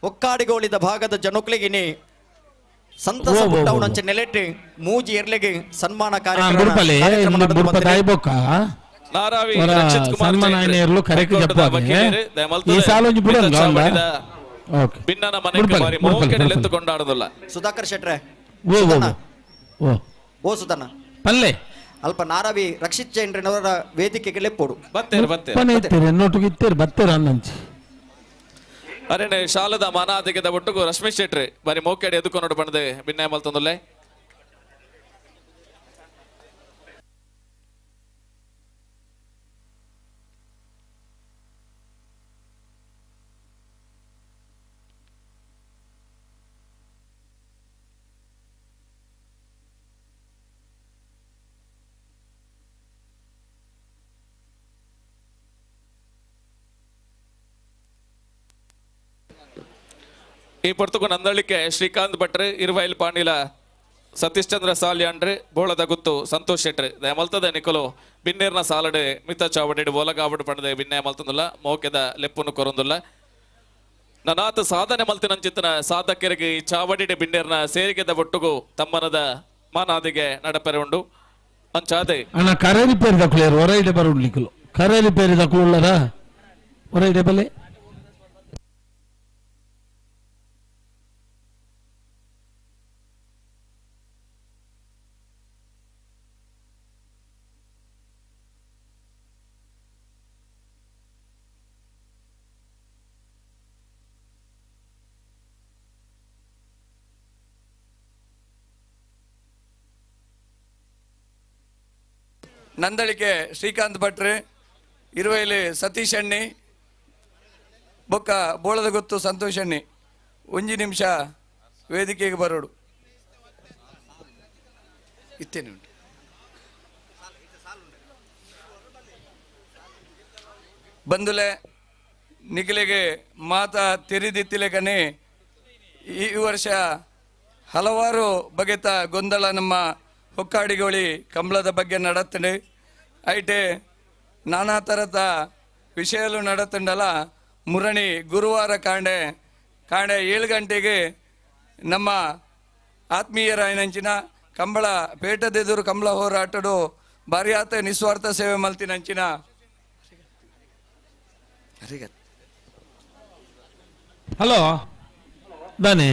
ಒಕ್ಕಾಡಿಗೋಳಿದ ಭಾಗದ ಜನಕ್ಲಿಗಿನಿ ಸಂತಸ ಪುಟ್ಟವನಂಚ ನೆಲೆಟ್ಟಿ ಮೂಜಿ ಎರ್ಲೆಗೆ ಸನ್ಮಾನ ಕಾರ್ಯಕ್ರಮ ಸುಧಾಕರ್ ಶೆಟ್ರೆ ಓ ಸುಧಣ್ಣ ಪಲ್ಲೆ ಅಲ್ಪ ನಾರಾವಿ ರಕ್ಷಿತ್ ಜೈನ್ರವರ ವೇದಿಕೆಗೆ ಲೆಪ್ಪೋಡು ಅರೆ ಶಾಲದ ಮಾನಾದಿಗೆದ ಒಟ್ಟುಗು ರಶ್ಮಿ ಶೆಟ್ರಿ ಬಾರಿ ಮೋಕೆಡೆ ಎದುಕೊನೋಡು ಬಂದೆ ಭಿನ್ನಾಯ ಮಲ್ತೊಂದುಲ್ಲೆ. ಈ ಪೊರ್ತುಗು ನಂದಳಿಕೆ ಶ್ರೀಕಾಂತ್ ಭಟ್ರು ಇರುವೈಲ್ ಪಾಂಡಿಲ ಸತೀಶ್ ಚಂದ್ರ ಸಾಲ್ಯಾಂಡ್ರು ಬೋಳದ ಗುತ್ತು ಸಂತೋಷ್ ಶೆಟ್ರು ದಯಮಲ್ತದ ನಿಕಲು ಬಿನ್ನೇರ್ನ ಸಾಲಡು ಮಿತ್ತ ಚಾವಡಿಡು ಓಲಗಾವಡು ಪಂಡದೆ ಬಿನ್ನೆ ಮಲ್ತಂದುಲ್ಲ ಮೋಕೆದ ಲೆಪ್ಪುನು ಕೊರೊಂದುಲ್ಲ. ನನಾತ ಸಾಧನೆ ಮಲ್ತಿನಂಚಿತ್ತನ ಸಾಧಕರಿಗೆ ಈ ಚಾವಡಿಡೆ ಬಿನ್ನೇರ್ನ ಸೇರಿಗೆದ ಒಟ್ಟುಗು ತಮ್ಮನದ ಮಾನಾದಿಗೆ ನಡಪೆರೆ ಉಂಡು ಅಂಚಾದೆ ಅಣ್ಣ ಕರೆ ರಿಪೇರಿ ದಕ್ಕುಲೇರು ಹೊರೈಡೆ ಬರುಂಡು ನಿಕಲು ಕರೆ ರಿಪೇರಿ ದಕ್ಕುಳ್ಳದ ಹೊರೈಡೆ ಬಲೆ ನಂದಳಿಕೆ ಶ್ರೀಕಾಂತ್ ಭಟ್ರು ಇರುವೈಲಿ ಸತೀಶ್ ಅಣ್ಣಿ ಬೊಕ್ಕ ಬೋಳದ ಗೊತ್ತು ಸಂತೋಷ್ ಅಣ್ಣಿ ಒಂಜಿ ನಿಮಿಷ ವೇದಿಕೆಗೆ ಬರೋಡು ಇತ್ತೇನೆ ಉಂಟು. ಬಂದುಲೆ ನಿಖಿಲೆಗೆ ಮಾತಾ ತೆರಿದಿತ್ತಿಲೆಕನೆ ಈ ವರ್ಷ ಹಲವಾರು ಬಗೆತ ಗೊಂದಲ ನಮ್ಮ ಹೊಕ್ಕಾಡಿಗೋಳಿ ಕಂಬಳದ ಬಗ್ಗೆ ನಡತ್ತಂಡು. ಐಟೆ ನಾನಾ ಥರದ ವಿಷಯಲು ನಡತ್ತಂಡಲ್ಲ. ಮುರಣಿ ಗುರುವಾರ ಕಾಂಡೆ ಕಾಂಡೆ 7 ಗಂಟೆಗೆ ನಮ್ಮ ಆತ್ಮೀಯರಾಯನಂಚಿನ ಕಂಬಳ ಪೇಟದೆದುರು ಕಂಬಳ ಹೋರಾಟಡು ಬಾರಿಯಾತ ನಿಸ್ವಾರ್ಥ ಸೇವೆ ಮಲ್ತಿನಂಚಿನ ಹಲೋ ದಾನೆ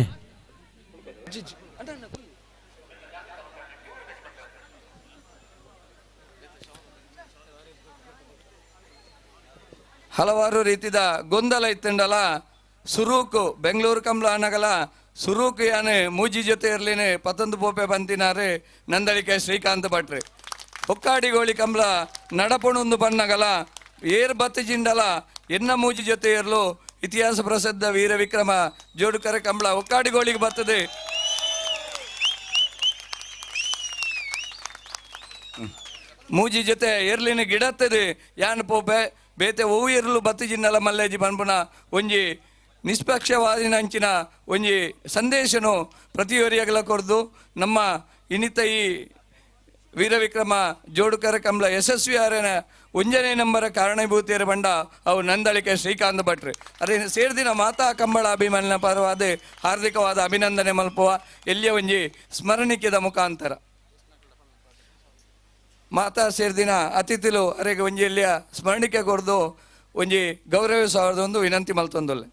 ಹಲವಾರು ರೀತಿದ ಗೊಂದಲ ಇತ್ತಂಡಲ. ಸುರೂಕು ಬೆಂಗಳೂರು ಕಂಬಳ ಅನಗಲ ಸುರೂಕು ಯಾನೆ ಮೂಜಿ ಜೊತೆ ಇರ್ಲಿನೇ ಪತಂದು ಪೋಪೆ ಬಂತಿನಾರೆ ನಂದಳಿಕೆ ಶ್ರೀಕಾಂತ್ ಭಟ್ರೆ. ಹೊಕ್ಕಾಡಿಗೋಳಿ ಕಂಬಳ ನಡಪಣೊಂದು ಬಣ್ಣಗಲ ಏರ್ ಬತ್ತು ಜಿಂಡಲ ಎನ್ನ ಮೂಜಿ ಜೊತೆ ಇರಲು ಇತಿಹಾಸ ಪ್ರಸಿದ್ಧ ವೀರ ವಿಕ್ರಮ ಜೋಡುಕರ ಕಂಬಳ ಹೊಕ್ಕಾಡಿಗೋಳಿಗೆ ಬರ್ತದೆ. ಮೂಜಿ ಜೊತೆ ಏರ್ಲಿನ ಗಿಡತ್ತದೆ ಯಾನ್ ಪೋಪೆ ಬೇತೆ ಹೂವು ಇರಲು ಬತ್ತು ಜಿನ್ನಲ ಮಲ್ಲೇಜಿ ಬನ್ಪುನ ಒಂಜಿ ನಿಷ್ಪಕ್ಷವಾದಿನ ಅಂಚಿನ ಒಂಜಿ ಸಂದೇಶನು ಪ್ರತಿಯೊರಿಯಗಲ ಕೊರ್ದು ನಮ್ಮ ಇನ್ನಿತ ಈ ವೀರವಿಕ್ರಮ ಜೋಡುಕರ ಕಂಬಳ ಯಶಸ್ವಿ ಆರನ ಒಂಜನೇ ನಂಬರ ಕಾರಣೀಭೂತಿಯರ ಬಂಡ ಅವು ನಂದಳಿಕೆ ಶ್ರೀಕಾಂತ್ ಭಟ್ರು. ಅದೇ ಸೇರ್ದಿನ ಮಾತಾ ಕಂಬಳ ಅಭಿಮಾನಿನ ಪರವಾದ ಹಾರ್ದಿಕವಾದ ಅಭಿನಂದನೆ ಮಲ್ಪುವ ಎಲ್ಲಿಯ ಒಂಜಿ ಸ್ಮರಣಿಕೆದ ಮುಖಾಂತರ ಮಾತಾ ಸೇರ್ದಿನ ಅತಿಥಿಲು ಅರೆಗೆ ಒಂಜಿ ಎಲ್ಲಿಯ ಸ್ಮರಣಿಕೆ ಕೊರ್ದು ಒಂಜಿ ಗೌರವ ಸಾವಿರದ ಒಂದು ವಿನಂತಿ ಮಲ್ತೊಂದೊಲ್ಲೆ.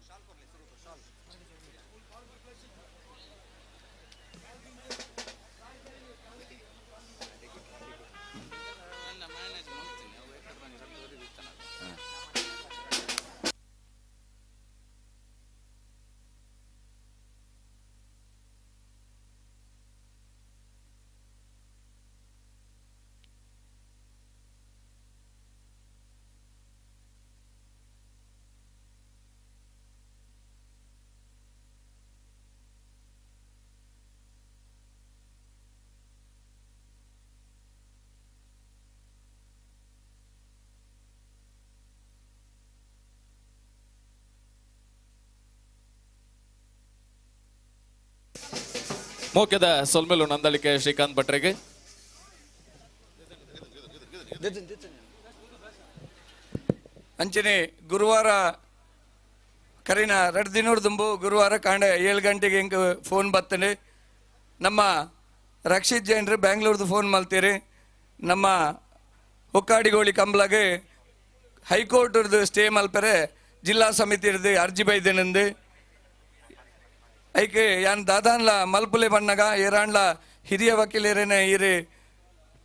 ಮೋಕ್ಯದ ಸೊಲ್ಮೆಲು ನಂದಳಿಕೆ ಶ್ರೀಕಾಂತ್ ಭಟ್ರಿಗೆ. ಅಂಚನೆ ಗುರುವಾರ ಕರಿನ 2 ದಿನದ ದುಂಬು ಗುರುವಾರ ಕಾಂಡೆ 7 ಗಂಟೆಗೆ ಹಿಂಗೆ ಫೋನ್ ಬರ್ತದೆ. ನಮ್ಮ ರಕ್ಷಿತ್ ಜೈನ್ರು ಬ್ಯಾಂಗ್ಳೂರ್ದು ಫೋನ್ ಮಾಡ್ತೀರಿ. ನಮ್ಮ ಹೊಕ್ಕಾಡಿಗೋಳಿ ಕಂಬಳಗೆ ಹೈಕೋರ್ಟ್ರದ್ದು ಸ್ಟೇ ಮಲ್ಪರೆ ಜಿಲ್ಲಾ ಸಮಿತಿರ್ದು ಅರ್ಜಿ ಬೈದೇನೆಂದು ಐಕೆ ಯಾನ್ ದಾದಾನ್ಲ ಮಲ್ಪುಲೆ ಬಣ್ಣಗ ಏರಾಂಡ್ಲ ಹಿರಿಯ ವಕೀಲರೇನೆ ಈರು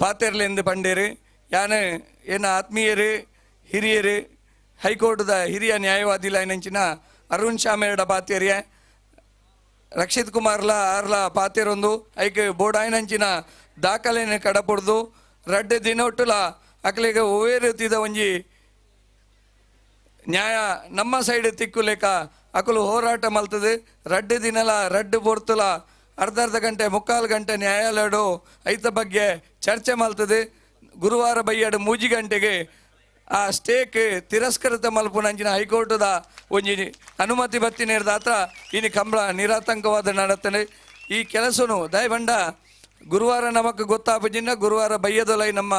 ಪಾತೆರ್ಲೆಂದು ಪಂಡೇರು. ಯಾನ್ ಏನ ಆತ್ಮೀಯರು ಹಿರಿಯರು ಹೈಕೋರ್ಟ್ದ ಹಿರಿಯ ನ್ಯಾಯವಾದಿ ಲೈನಂಚಿನ ಅರುಣ್ ಶಾಮೇರಡ ಪಾತೇರಿಯ ರಕ್ಷಿತ್ ಕುಮಾರ್ಲ ಆರ್ಲ ಪಾತೇರೊಂದು ಐಕೆ ಬೋಡಾಯ್ನಂಚಿನ ದಾಖಲೆಯನ್ನು ಕಡಪುಡ್ದು 2 ದಿನೊಟ್ಟುಲ ಅಕ್ಲೆಗೆ ಒವ್ವೇ ರೀತಿದ ಒಂಜಿ ನ್ಯಾಯ ನಮ್ಮ ಸೈಡ್ ತಿಕ್ಕುಲೇಕ ಅಕಲು ಹೋರಾಟ ಮಲ್ತದೆ. 2 ದಿನಲ 2 ಪೊರ್ತುಲ ಅರ್ಧ ಅರ್ಧ ಗಂಟೆ 3/4 ಗಂಟೆ ನ್ಯಾಯಾಲಯಡು ಐತ ಬಗ್ಗೆ ಚರ್ಚೆ ಮಲ್ತದೆ. ಗುರುವಾರ ಬೈಯಾಡು 3 ಗಂಟೆಗೆ ಆ ಸ್ಟೇಕ್ ತಿರಸ್ಕೃತ ಮಲ್ಪುನಂಚಿನ ಹೈಕೋರ್ಟದ ಒಂಜಿ ಅನುಮತಿ ಬತ್ತಿ ನೇರ್ದಾತ್ರ ಇನಿ ಕಂಬಳ ನಿರಾತಂಕವಾದ ನಡತನೆ. ಈ ಕೆಲಸನು ದಯಬಂಡ ಗುರುವಾರ ನಮಕ್ ಗೊತ್ತಾಪಜಿನ ಗುರುವಾರ ಬಯ್ಯದೊಲೈ ನಮ್ಮ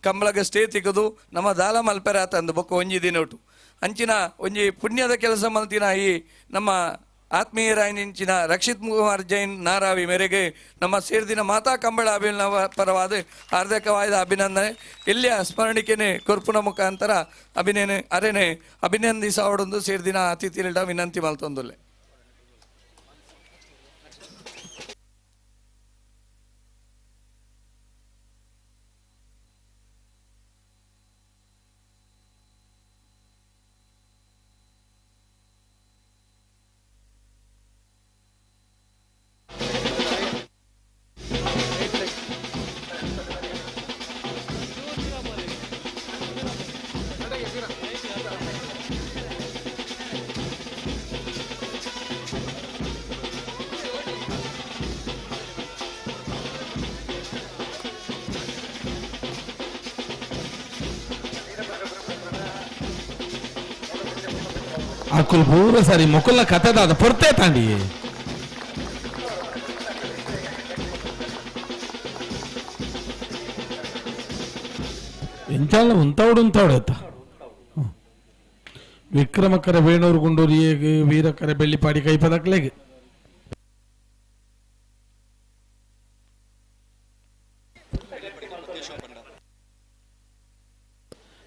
ಕಂಬಳಗ ಸ್ಟೇ ತಿಕ್ಕದು ನಮ್ಮ ದಾಲ ಮಲ್ಪೆರ ತಂದು ಬೊಕ್ಕ ಒಂಜಿ ದಿನೋಟು ಅಂಚಿನ ಒಂಜಿ ಪುಣ್ಯದ ಕೆಲಸ ಮಲ್ತಿನ ಈ ನಮ್ಮ ಆತ್ಮೀಯರಾಯಿನಿಂಚಿನ ರಕ್ಷಿತ್ ಕುಮಾರ್ ಜೈನ್ ನಾರಾವಿ ಮೇರೆಗೆ ನಮ್ಮ ಸೇರ್ದಿನ ಮಾತಾ ಕಂಬಳ ಅಭಿನವ ಪರವಾದ ಹಾರ್ದಿಕವಾದ ಅಭಿನಂದನೆ. ಇಲ್ಲಿಯ ಸ್ಮರಣಿಕೆನೆ ಕೊರ್ಪುನ ಮುಖಾಂತರ ಅಭಿನಯ ಅರೆನೆ ಅಭಿನಂದಿಸಾವಡೊಂದು ಸೇರ್ದಿನ ಅತಿಥಿಗಳ ವಿನಂತಿ ಮಲ್ತೊಂದುಲ್ಲೆ. ಅಕುಲ್ ಪೂರ ಸರಿ ಮೊಕುಲ್ನ ಕಥೆದಾದ ಪೊರ್ತೆ ತಾಂಡಿ. ಎಂಚಾಲ ಉಂತಾವಡು ಉಂತಾವಡು ಆಯ್ತಾ. ವಿಕ್ರಮಕರ ವೇಣೂರು ಗುಂಡೂರು ವೀರಕರ ಬೆಳ್ಳಿಪಾಡಿ ಕೈಪದಕ್ಲೆಗೆ.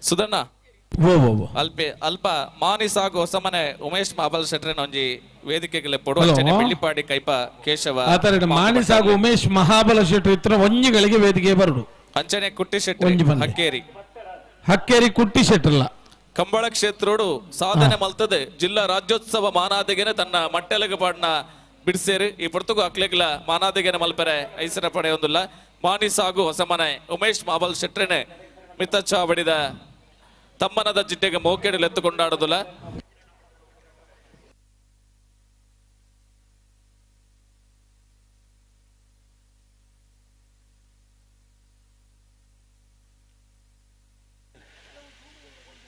ಸುಧಣ್ಣ ಅಲ್ಪ ಅಲ್ಪ ಮಾನಿಸಾಗು ಹೊಸಮನೆ ಉಮೇಶ್ ಮಾಬಲ್ ಶೆಟ್ರನ್ ಒಂಜಿ ವೇದಿಕೆಗೆ ಲೆಪ್ಪೊಡು ಅಂಚನೆ ಬೆಳ್ಳಿಪಾಡಿ ಕೈಪ ಕೇಶವ ಮಾನಿಸಾಗು ಉಮೇಶ್ ಮಹಾಬಲ ಶೆಟ್ರು ಇತ್ರ ಒಂಜಿಗಳಿಗೆ ವೇದಿಕೆ ಬರುಡು ಅಂಚನೆ ಕುಟ್ಟಿ ಶೆಟ್ರು ಹಕ್ಕೇರಿ ಹಕ್ಕೇರಿ ಕುಟ್ಟಿ ಶೆಟ್ರಲ್ಲ ಕಂಬಳ ಕ್ಷೇತ್ರೋಡು ಸಾಧನೆ ಮಲ್ತದೆ ಜಿಲ್ಲಾ ರಾಜ್ಯೋತ್ಸವ ಮಾನಾದಿಗೆನೆ ತನ್ನ ಮಟ್ಟೆಲಗ ಪಾಡ್ನ ಬಿಡ್ಸೇರು ಈ ಪೊರ್ತುಗು ಅಕ್ಲೆಗ್ಲ ಮಾನಾದಿಗೆನೆ ಮಲ್ಪೆರೆ ಐಸರ ಪಡೆಯೊಂದುಲ್ಲ ಮಾನಿಸಾಗು ಹೊಸಮನೆ ಉಮೇಶ್ ಮಾಬಲ್ ಶೆಟ್ರನೆ ಮಿತ್ತಚಾವಡಿದ ತಮ್ಮನದ ಜಿಡ್ಡೆಗೆ ಮೋಕೆಡಲು ಎತ್ತು ಕೊಂಡಾಡುದಿಲ್ಲ.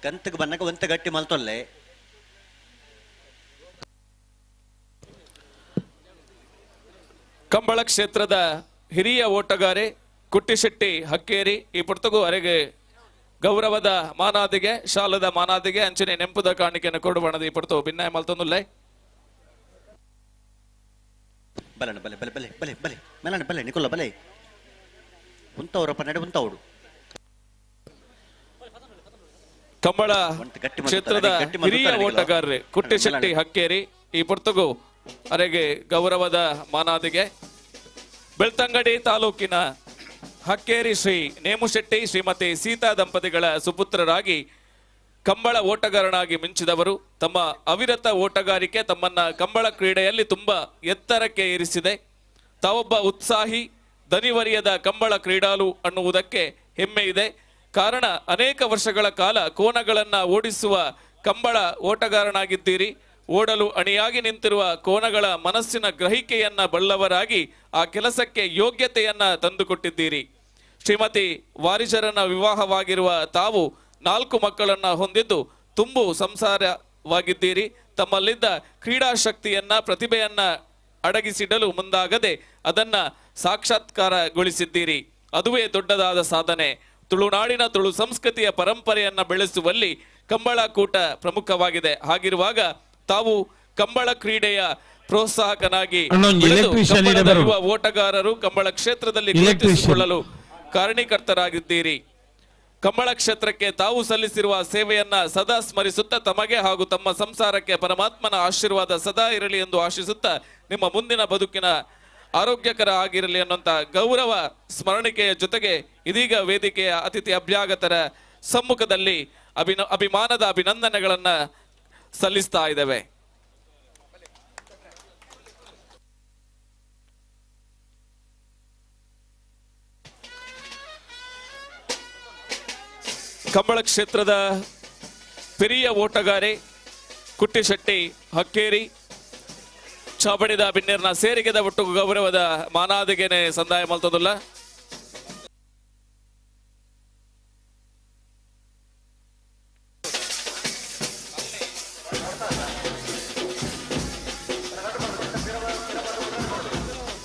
ಗಂತಕ್ಕೆ ಬನ್ನಕ ಒಂತ ಗಟ್ಟಿ ಮಲ್ತೊಲ್ಲೆ. ಕಂಬಳ ಕ್ಷೇತ್ರದ ಹಿರಿಯ ಓಟಗಾರೆ ಕುಟ್ಟಿಶೆಟ್ಟಿ ಹಕ್ಕೇರಿ ಈ ಪುರ್ತಗೂ ಅರೆಗೆ ಗೌರವದ ಮಾನಾದಿಗೆ ಶಾಲದ ಮಾನಾದಿಗೆ ಅಂಚನೆ ನೆಂಪುದ ಕಾಣಿಕೆಯನ್ನು ಕೊಡುವಣದ ಈ ಪಡ್ತು ಭಿನ್ನಾಯ ಮಲ್ತೊಂದುಲ್ಲೆ. ಬಲಣ ಬಲೆ ಬಲೆ ಬಲೆ ಬಲೆ ಬಲೆ ಮೆಲಣ ಬಲೆ ನಿಕೊಲ್ಲ ಬಲೆ ಉಂತವರಪ್ಪ ನಡೆ ಉಂತವಡು. ಕಂಬಳ ಕ್ಷೇತ್ರದ ಹಿರಿಯ ಓಟಗಾರರೆ ಕುಟ್ಟಿಶೆಟ್ಟಿ ಹಕ್ಕೇರಿ ಈ ಪುರ್ತಗೂ ಅರೆಗೆ ಗೌರವದ ಮಾನಾದಿಗೆ ಬೆಳ್ತಂಗಡಿ ತಾಲೂಕಿನ ಹಕ್ಕೇರಿ ಶ್ರೀ ನೇಮುಶೆಟ್ಟಿ ಶ್ರೀಮತಿ ಸೀತಾ ದಂಪತಿಗಳ ಸುಪುತ್ರರಾಗಿ ಕಂಬಳ ಓಟಗಾರನಾಗಿ ಮಿಂಚಿದವರು. ತಮ್ಮ ಅವಿರತ ಓಟಗಾರಿಕೆ ತಮ್ಮನ್ನ ಕಂಬಳ ಕ್ರೀಡೆಯಲ್ಲಿ ತುಂಬಾ ಎತ್ತರಕ್ಕೆ ಏರಿಸಿದೆ. ತಾವೊಬ್ಬ ಉತ್ಸಾಹಿ ದನಿವರಿಯದ ಕಂಬಳ ಕ್ರೀಡಾಲು ಅನ್ನುವುದಕ್ಕೆ ಹೆಮ್ಮೆ ಇದೆ. ಕಾರಣ ಅನೇಕ ವರ್ಷಗಳ ಕಾಲ ಕೋನಗಳನ್ನು ಓಡಿಸುವ ಕಂಬಳ ಓಟಗಾರನಾಗಿದ್ದೀರಿ. ಓಡಲು ಅಣಿಯಾಗಿ ನಿಂತಿರುವ ಕೋನಗಳ ಮನಸ್ಸಿನ ಗ್ರಹಿಕೆಯನ್ನ ಬಲ್ಲವರಾಗಿ ಆ ಕೆಲಸಕ್ಕೆ ಯೋಗ್ಯತೆಯನ್ನ ತಂದುಕೊಟ್ಟಿದ್ದೀರಿ. ಶ್ರೀಮತಿ ವಾರಿಜರನ ವಿವಾಹವಾಗಿರುವ ತಾವು 4 ಮಕ್ಕಳನ್ನ ಹೊಂದಿದ್ದು ತುಂಬು ಸಂಸಾರವಾಗಿದ್ದೀರಿ. ತಮ್ಮಲ್ಲಿದ್ದ ಕ್ರೀಡಾಶಕ್ತಿಯನ್ನ ಪ್ರತಿಭೆಯನ್ನ ಅಡಗಿಸಿಡಲು ಮುಂದಾಗದೆ ಅದನ್ನ ಸಾಕ್ಷಾತ್ಕಾರಗೊಳಿಸಿದ್ದೀರಿ. ಅದುವೇ ದೊಡ್ಡದಾದ ಸಾಧನೆ. ತುಳುನಾಡಿನ ತುಳು ಸಂಸ್ಕೃತಿಯ ಪರಂಪರೆಯನ್ನ ಬೆಳೆಸುವಲ್ಲಿ ಕಂಬಳ ಕೂಟ ಪ್ರಮುಖವಾಗಿದೆ. ಹಾಗಿರುವಾಗ ತಾವು ಕಂಬಳ ಕ್ರೀಡೆಯ ಪ್ರೋತ್ಸಾಹಕನಾಗಿ ಯುವ ಓಟಗಾರರು ಕಂಬಳ ಕ್ಷೇತ್ರದಲ್ಲಿ ಗುರುತಿಸಿಕೊಳ್ಳಲು ಕಾರಣೀಕರ್ತರಾಗಿದ್ದೀರಿ. ಕಂಬಳ ಕ್ಷೇತ್ರಕ್ಕೆ ತಾವು ಸಲ್ಲಿಸಿರುವ ಸೇವೆಯನ್ನ ಸದಾ ಸ್ಮರಿಸುತ್ತಾ ತಮಗೆ ಹಾಗೂ ತಮ್ಮ ಸಂಸಾರಕ್ಕೆ ಪರಮಾತ್ಮನ ಆಶೀರ್ವಾದ ಸದಾ ಇರಲಿ ಎಂದು ಆಶಿಸುತ್ತಾ ನಿಮ್ಮ ಮುಂದಿನ ಬದುಕಿನ ಆರೋಗ್ಯಕರ ಆಗಿರಲಿ ಅನ್ನುವಂತ ಗೌರವ ಸ್ಮರಣಿಕೆಯ ಜೊತೆಗೆ ಇದೀಗ ವೇದಿಕೆಯ ಅತಿಥಿ ಅಭ್ಯಾಗತರ ಸಮ್ಮುಖದಲ್ಲಿ ಅಭಿಮಾನದ ಅಭಿನಂದನೆಗಳನ್ನ ಸಲ್ಲಿಸ್ತಾ ಇದ್ದೇವೆ. ಕಂಬಳ ಕ್ಷೇತ್ರದ ಪೆರಿಯ ಓಟಗಾರೆ ಕುಟ್ಟಿಶೆಟ್ಟಿ ಹಕ್ಕೇರಿ ಚಾಬಡಿದ ಬಿನ್ನೇರ್ನ ಸೇರಿಗೆದ ಒಟ್ಟು ಗೌರವದ ಮಾನಾದಿಗೆನೆ ಸಂದಾಯ ಮಲ್ತದುಲ್ಲ.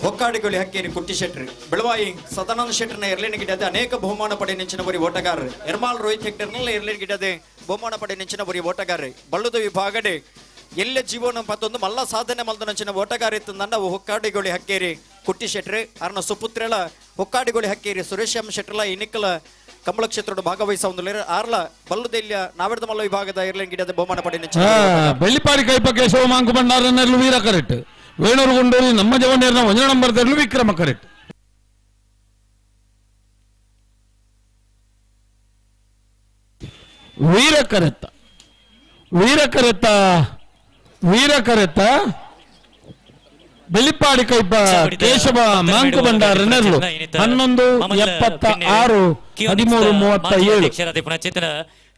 ಹೊಕ್ಕಾಡಿಗೊಳಿ ಹಕ್ಕೇರಿ ಕುಟ್ಟಿ ಶೆಟ್ರು ಬೆಳವಾಯಿ ಸದಾನಂದ ಶೆಟ್ಟರ್ನ ಎರ್ಲಿನ ಗಿಡದ ಅನೇಕ ಬಹುಮಾನ ಪಡೆ ನೆಂಚಿನ ಬರಿ ಓಟಗಾರರು ಎರ್ಮಾಲ್ ರೋಹಿತ್ ಹೆಕ್ಟರ್ನಲ್ಲಿ ಎರ್ಲಿನ ಗಿಡದೆ ಬಹುಮಾನ ಪಡೆ ನೆಂಚಿನ ಬರಿ ಓಟಗಾರರು ಬಳ್ಳುದ ವಿಭಾಗಡೆ ಎಲ್ಲ ಜೀವನ ಮತ್ತೊಂದು ಮಲ್ಲ ಸಾಧನೆ ಮಲ್ದ ನಂಚಿನ ಓಟಗಾರ ಇತ್ತಂದ ಹೊಕ್ಕಾಡಿಗೊಳಿ ಹಕ್ಕೇರಿ ಕುಟ್ಟಿ ಶೆಟ್ರು ಅರ್ನ ಸುಪುತ್ರೆಲ ಹೊಕ್ಕಾಡಿಗೊಳಿ ಹಕ್ಕೇರಿ ಸುರೇಶ್ ಎಂ ಶೆಟ್ರಲ ಇನಿಕ್ಕಲ ಕಮಲ ಕ್ಷೇತ್ರದ ಭಾಗವಹಿಸ ಒಂದು ಆರ್ಲ ಬಲ್ಲುದೆಲ್ಲಿಯ ನಾವೆಡ್ದ ಮಲ್ಲ ವಿಭಾಗದ ಎರ್ಲಿನ ಗಿಡದ ಬಹುಮಾನ ಪಡೆ ನೆಂಚಿನ ಬೆಳ್ಳಿಪಾಡಿ ಕೈಪ ಕೇಶವ ಮಾಂಕು ಭಂಡಾರನೆಲ್ಲ ವೀರ ಕರೆಕ್ಟ್ ವೇಣೂರು ಗುಂಡೂರಿ ನಮ್ಮ ಜವನೇರ್ನ ಒಂದನೇ ನಂಬರ್ ತರಲು ವಿಕ್ರಮ ಕರೆಕ್ಟ್. ವೀರ ಕರೆತ್ತ ವೀರ ಕರೆತ್ತ ವೀರ ಕರೆತ್ತ ಬೆಳ್ಳಿಪಾಡಿ ಕೈಪ ಕೇಶವ ಮಾಂಕು ಭಂಡಾರ ನೆರಳು 11 76 13 37. ಚೇತನ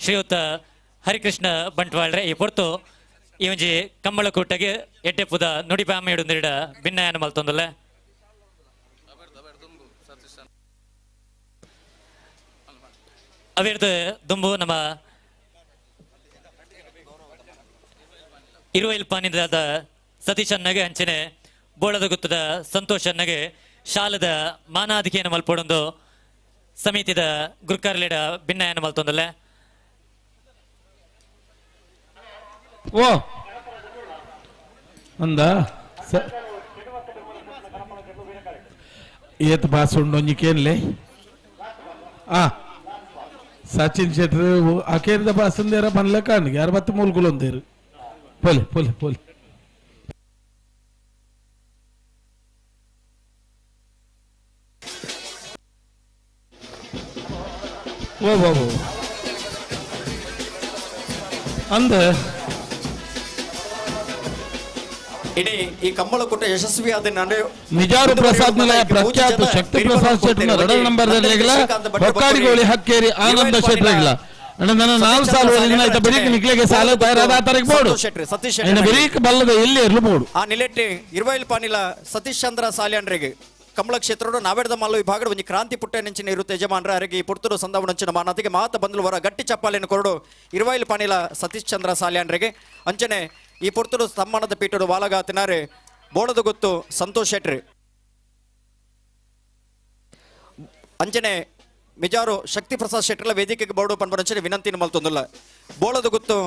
ಶ್ರೀಯುತ ಹರಿಕೃಷ್ಣ ಬಂಟ್ವಾಳ್ರೆ ಈ ಪೊರ್ತು ಈ ಒಂಜಿ ಕಂಬಳಕೂಟಗೆ ಎಡ್ಡೆಪುದ ನುಡಿಪಾಮೆಡು ಭಿನ್ನಯನ ಮಲ್ತೊಂದಲ್ಲ. ಅವೇರ್ದು ದುಂಬು ನಮ್ಮ ಇರುವೈಲ್ಪಾನಿದಾದ ಸತೀಶ್ ಅಣ್ಣಗೆ ಅಂಚನೆ ಬೋಳದ ಗುತ್ತದ ಸಂತೋಷ್ ಅಣ್ಣಗೆ ಶಾಲದ ಮಾನಾಧಿಕೆಯನ್ನು ಮಲ್ಪೊಡೊಂದು ಸಮಿತಿದ ಗುರುಕಾರ್ಲಿಡ ಭಿನ್ನಯನ ಮಲ್ತೊಂದಲ್ಲ. ಓ ಅಂದ ಏತ್ ಬಾಸುಂಡು ಒಂಜಿಕೇನ್ಲೆ ಆ ಸಚಿನ್ ಶೆಟ್ರು ಅಕೇರಿದ ಬಾಸುಂದೇರ ಪನ್ಲೆಕ್ಕ ಯಾರು ಬತ್ತು ಮೂಲ್ಕುಲೊಂದೇರು ಪೋಲೆ ಪೋಲೆ ಪೋಲೆ. ಓ ಓ ಓ ಅಂದ ಇಡೀ ಈ ಕಂಬಳಕೂಟ ಯಶಸ್ವಿಯಾದ ನಿಜಾರು ಪ್ರಸಾದ್ ನಿಲಯ ಪ್ರಖ್ಯಾತ ಶಕ್ತಿ ಪ್ರಸಾದ್ ಶೆಟ್ಟರ್ನ ಎರಡನೇ ನಂಬರ್ ಹೊಕ್ಕಾಡಿಗೋಳಿ ಹಕ್ಕೇರಿ ಆನಂದ ಶೆಟ್ಟರ್ಗಿಲ್ಲ. ನನ್ನ 4 ಸಾಲು ಬರೀಕ್ ನಿಕ್ಲೆಗೆ ಸಾಲ ತಯಾರಾದ ಆ ತಾರೀಕು ಬೋಡು ಸತೀಶ್ ಬರೀಕ್ ಬಲ್ಲದ ಎಲ್ಲಿ ಇರ್ಲು ಬೋಡು. ಆ ನಿಲೆಟ್ಟಿ ಇರುವೈಲ್ ಪಾನಿಲ ಸತೀಶ್ ಚಂದ್ರ ಸಾಲ್ಯಾನ್ರಿಗೆ ಕಮಲ ಕ್ಷೇತ್ರದ ನಾವೆಡ್ದ ಮಲ್ಲ ವಿಭಾಗದ ಒಂಜಿ ಕ್ರಾಂತಿ ಪುಟ್ಟ ನೆಂಚಿನ ಇರುತ್ತೆ ಯಜಮಾನರ ಅರೆಗೆ ಈ ಪುರ್ತರು ಸಂದವನಂಚಿನ ಮಾನಾತಿಗೆ ಮಾತ ಬಂದಲು ವರ ಗಟ್ಟಿ ಚಪ್ಪಾಲೆಯನ್ನು ಕೊರಡು ಇರುವೈಲ್ ಪಾನಿಲ ಸತೀಶ್ ಚಂದ್ರ ಸಾಲ್ಯಾನ್ರಿಗೆ. ಅಂಚನೆ ಈ ಪುರ್ತರು ಸಮ್ಮಾನದ ಪೀಠಡು ವಾಲಗಾತಿನಾರೆ ಬೋಡದ ಗೊತ್ತು ಸಂತೋಷ್ ಶೆಟ್ರಿ. ಅಂಚನೆ ಮಿಜಾರು ಶಕ್ತಿ ಪ್ರಸಾದ್ ಶೆಟ್ಟರ್ಲ ವೇದಿಕೆಗೆ ಬೋರ್ಡು ಪನ್ಪರಂಚನೆ ವಿನಂತಿನ ಮಲ್ತೊಂದುಲ್ಲ. ಬೋಳದ ಗೊತ್ತು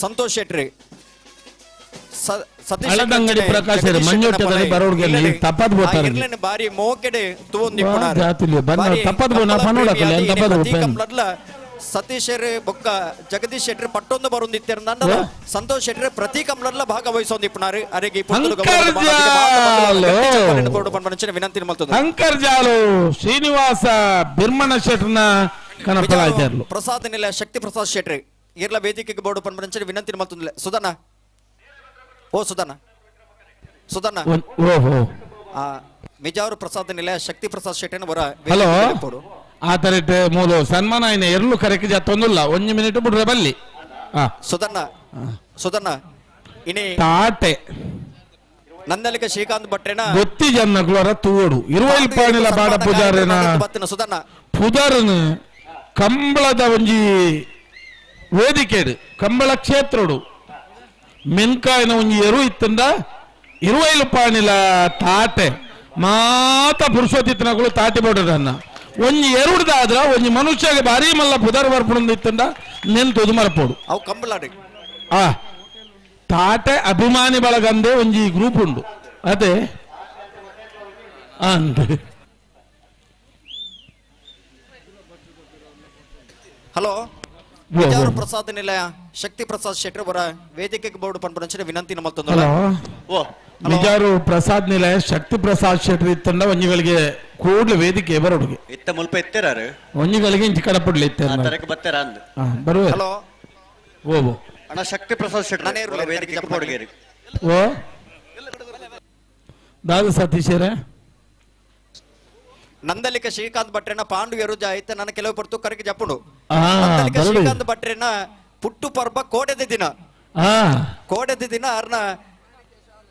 ಸಂತೋಷ್ ಶೆಟ್ರಿ ಹಳದಂಗಡಿ ಪ್ರಕಾಶ್ ಬಾರಿ ಮೋಕೆಡೆ ಸತೀಶ್ ಬೊಕ್ಕ ಜಗದೀಶ್ ಶೆಟ್ಟಿ ಪಟ್ಟೊಂದು ಬರುಂದಿತ್ತೆರ್ ಸಂತೋಷ್ ಶೆಟ್ಟಿ ಪ್ರತಿ ಕಂಬ್ಲರ್ಲ ಭಾಗವಹಿಸೊಂದಿಪ್ಪುನಾರು ಅರೆಗೆ ವಿನಂತಿ ಮಲ್ತೊಂದು. ಅಂಕರ್ಜಾಲು ಶ್ರೀನಿವಾಸ ಬಿರ್ಮಣ ಶೆಟ್ಟರ್ನ ಕನಪಲಾಯ್ತಾರ್ಲು ಪ್ರಸಾದ್ ನಿಲ ಶಕ್ತಿ ಪ್ರಸಾದ್ ಶೆಟ್ಟಿ ಇರ್ಲ ವೇದಿಕೆಗೆ ಬೋರ್ಡು ಪನ್ಪರಂಚನೆ ವಿನಂತಿ ಮಲ್ತೊಂದಿಲ್ಲ. ಸುಧನ ಓ ಸುಧನ ಸುಧನ ಓಹೋ ಮಿಜಾರು ಪ್ರಸಾದ್ ನಿಲಯ ಶಕ್ತಿ ಪ್ರಸಾದ್ ಶೆಟ್ಟಿನ ಬರ ಹಲೋ ಆ ತರಟ್ ಮೂಲು ಸನ್ಮಾನ ಆಯ್ನ ಎರ್ಲು ಕರೆಕ್ ಜತ್ತೊಂದುಲ್ಲ ಒಂಜಿ ಮಿನಿಟ್ ಬಿಡ್ರೆ ಬಲ್ಲಿ ಸುಧನ್ನ ಸುಧನ್ನ ಇನಿ ತಾಟೆ ನಂದಲಿಕ ಶ್ರೀಕಾಂತ್ ಭಟ್ರೆನ ಗೊತ್ತಿ ಜನ್ನಗುಲರ ತೂಡು ಇರುವೈಲ್ ಪಾಣಿಲ ಬಾಡ ಪೂಜಾರಿನ ಸುಧನ್ನ ಪುದರನು ಕಂಬಳದ ಒಂಜಿ ವೇದಿಕೆಡು ಕಂಬಳ ಕ್ಷೇತ್ರಡು ಮೆನ್ಕಾಯಿನ ಒಂಜಿ ಎರು ಇತ್ತಂದ ಇರುವೈಲು ಪಾಣಿಲ ತಾಟೆ ಮಾತ ಪುರುಷೋತ್ತಿತ್ತನಗಳು ತಾಟೆ ಬೋಡರನ್ನ ಒಂಜಿ ಎರುಡ್ದಾದ್ರ ಒಂಜಿ ಮನುಷ್ಯಗೆ ಭಾರಿ ಮಲ್ಲ ಪುದರ್ ಬರ್ಪುಂದು ಇತ್ತಂದ ನೆನ್ ಮರಪೋಡು ಅವು ಕಂಬಳಾಡಿ ಆ ತಾಟೆ ಅಭಿಮಾನಿ ಬಳಗಂದೆ ಒಂಜಿ ಗ್ರೂಪ್ ಉಂಡು ಅದೇ ಅಂದ. ಹಲೋ ಪ್ರಸಾದ್ ನಿಲಯ ಶಕ್ತಿ ಪ್ರಸಾದ್ ಶೆಟ್ಟರ್ ಅವರ ವೇದಿಕೆಗೆ ಬೋರ್ಡ್ ಪನ್ಪರಂಚನೆ ವಿನಂತಿ ಮಲ್ತೊಂದುಲ್ಲ. ನಿಜಾರು ಪ್ರಸಾದ್ ನಿಲಯ ಶಕ್ತಿ ಪ್ರಸಾದ್ ಶೆಟ್ಟರ್ ಇತ್ತಂಡ ಒಂಜಿಗಳಿಗೆ ಕೂಡ್ಲು ವೇದಿಕೆ ಬರೋಡುಗೆ ಇತ್ತ ಮುಲ್ಪ ಎತ್ತೆರಾರು ಒಂಜಿಗಳಿಗೆ ಇಂಚಿ ಕಡಪುಡ್ಲಿ ಇತ್ತೆರ ತರಕ ಬತ್ತೆರ ಅಂದ್ ಬರುವ. ಹಲೋ ಓ ಅಣ್ಣ ಶಕ್ತಿ ಪ್ರಸಾದ್ ಶೆಟ್ಟರ್ ವೇದಿಕೆಗೆ ಬೋರ್ಡ್ಗೆ. ಓ ದಾದ ಸತೀಶರೇ ನಂದಲಿಕ ಶ್ರೀಕಾಂತ್ ಭಟ್ರೆನ ಪಾಂಡು ಎರುಜ ಐತೆ ನನ್ನ ಕೆಲವು ಪೊರ್ತು ಕರೆಗೆ ಜಪ್ಪುಂಡು. ನಂದಲಿಕ ಶ್ರೀಕಾಂತ್ ಭಟ್ರೆನ ಪುಟ್ಟು ಪರ್ಬ ಕೋಡೆದ ದಿನ ಕೋಡೆದ ದಿನ ಅರ್ನ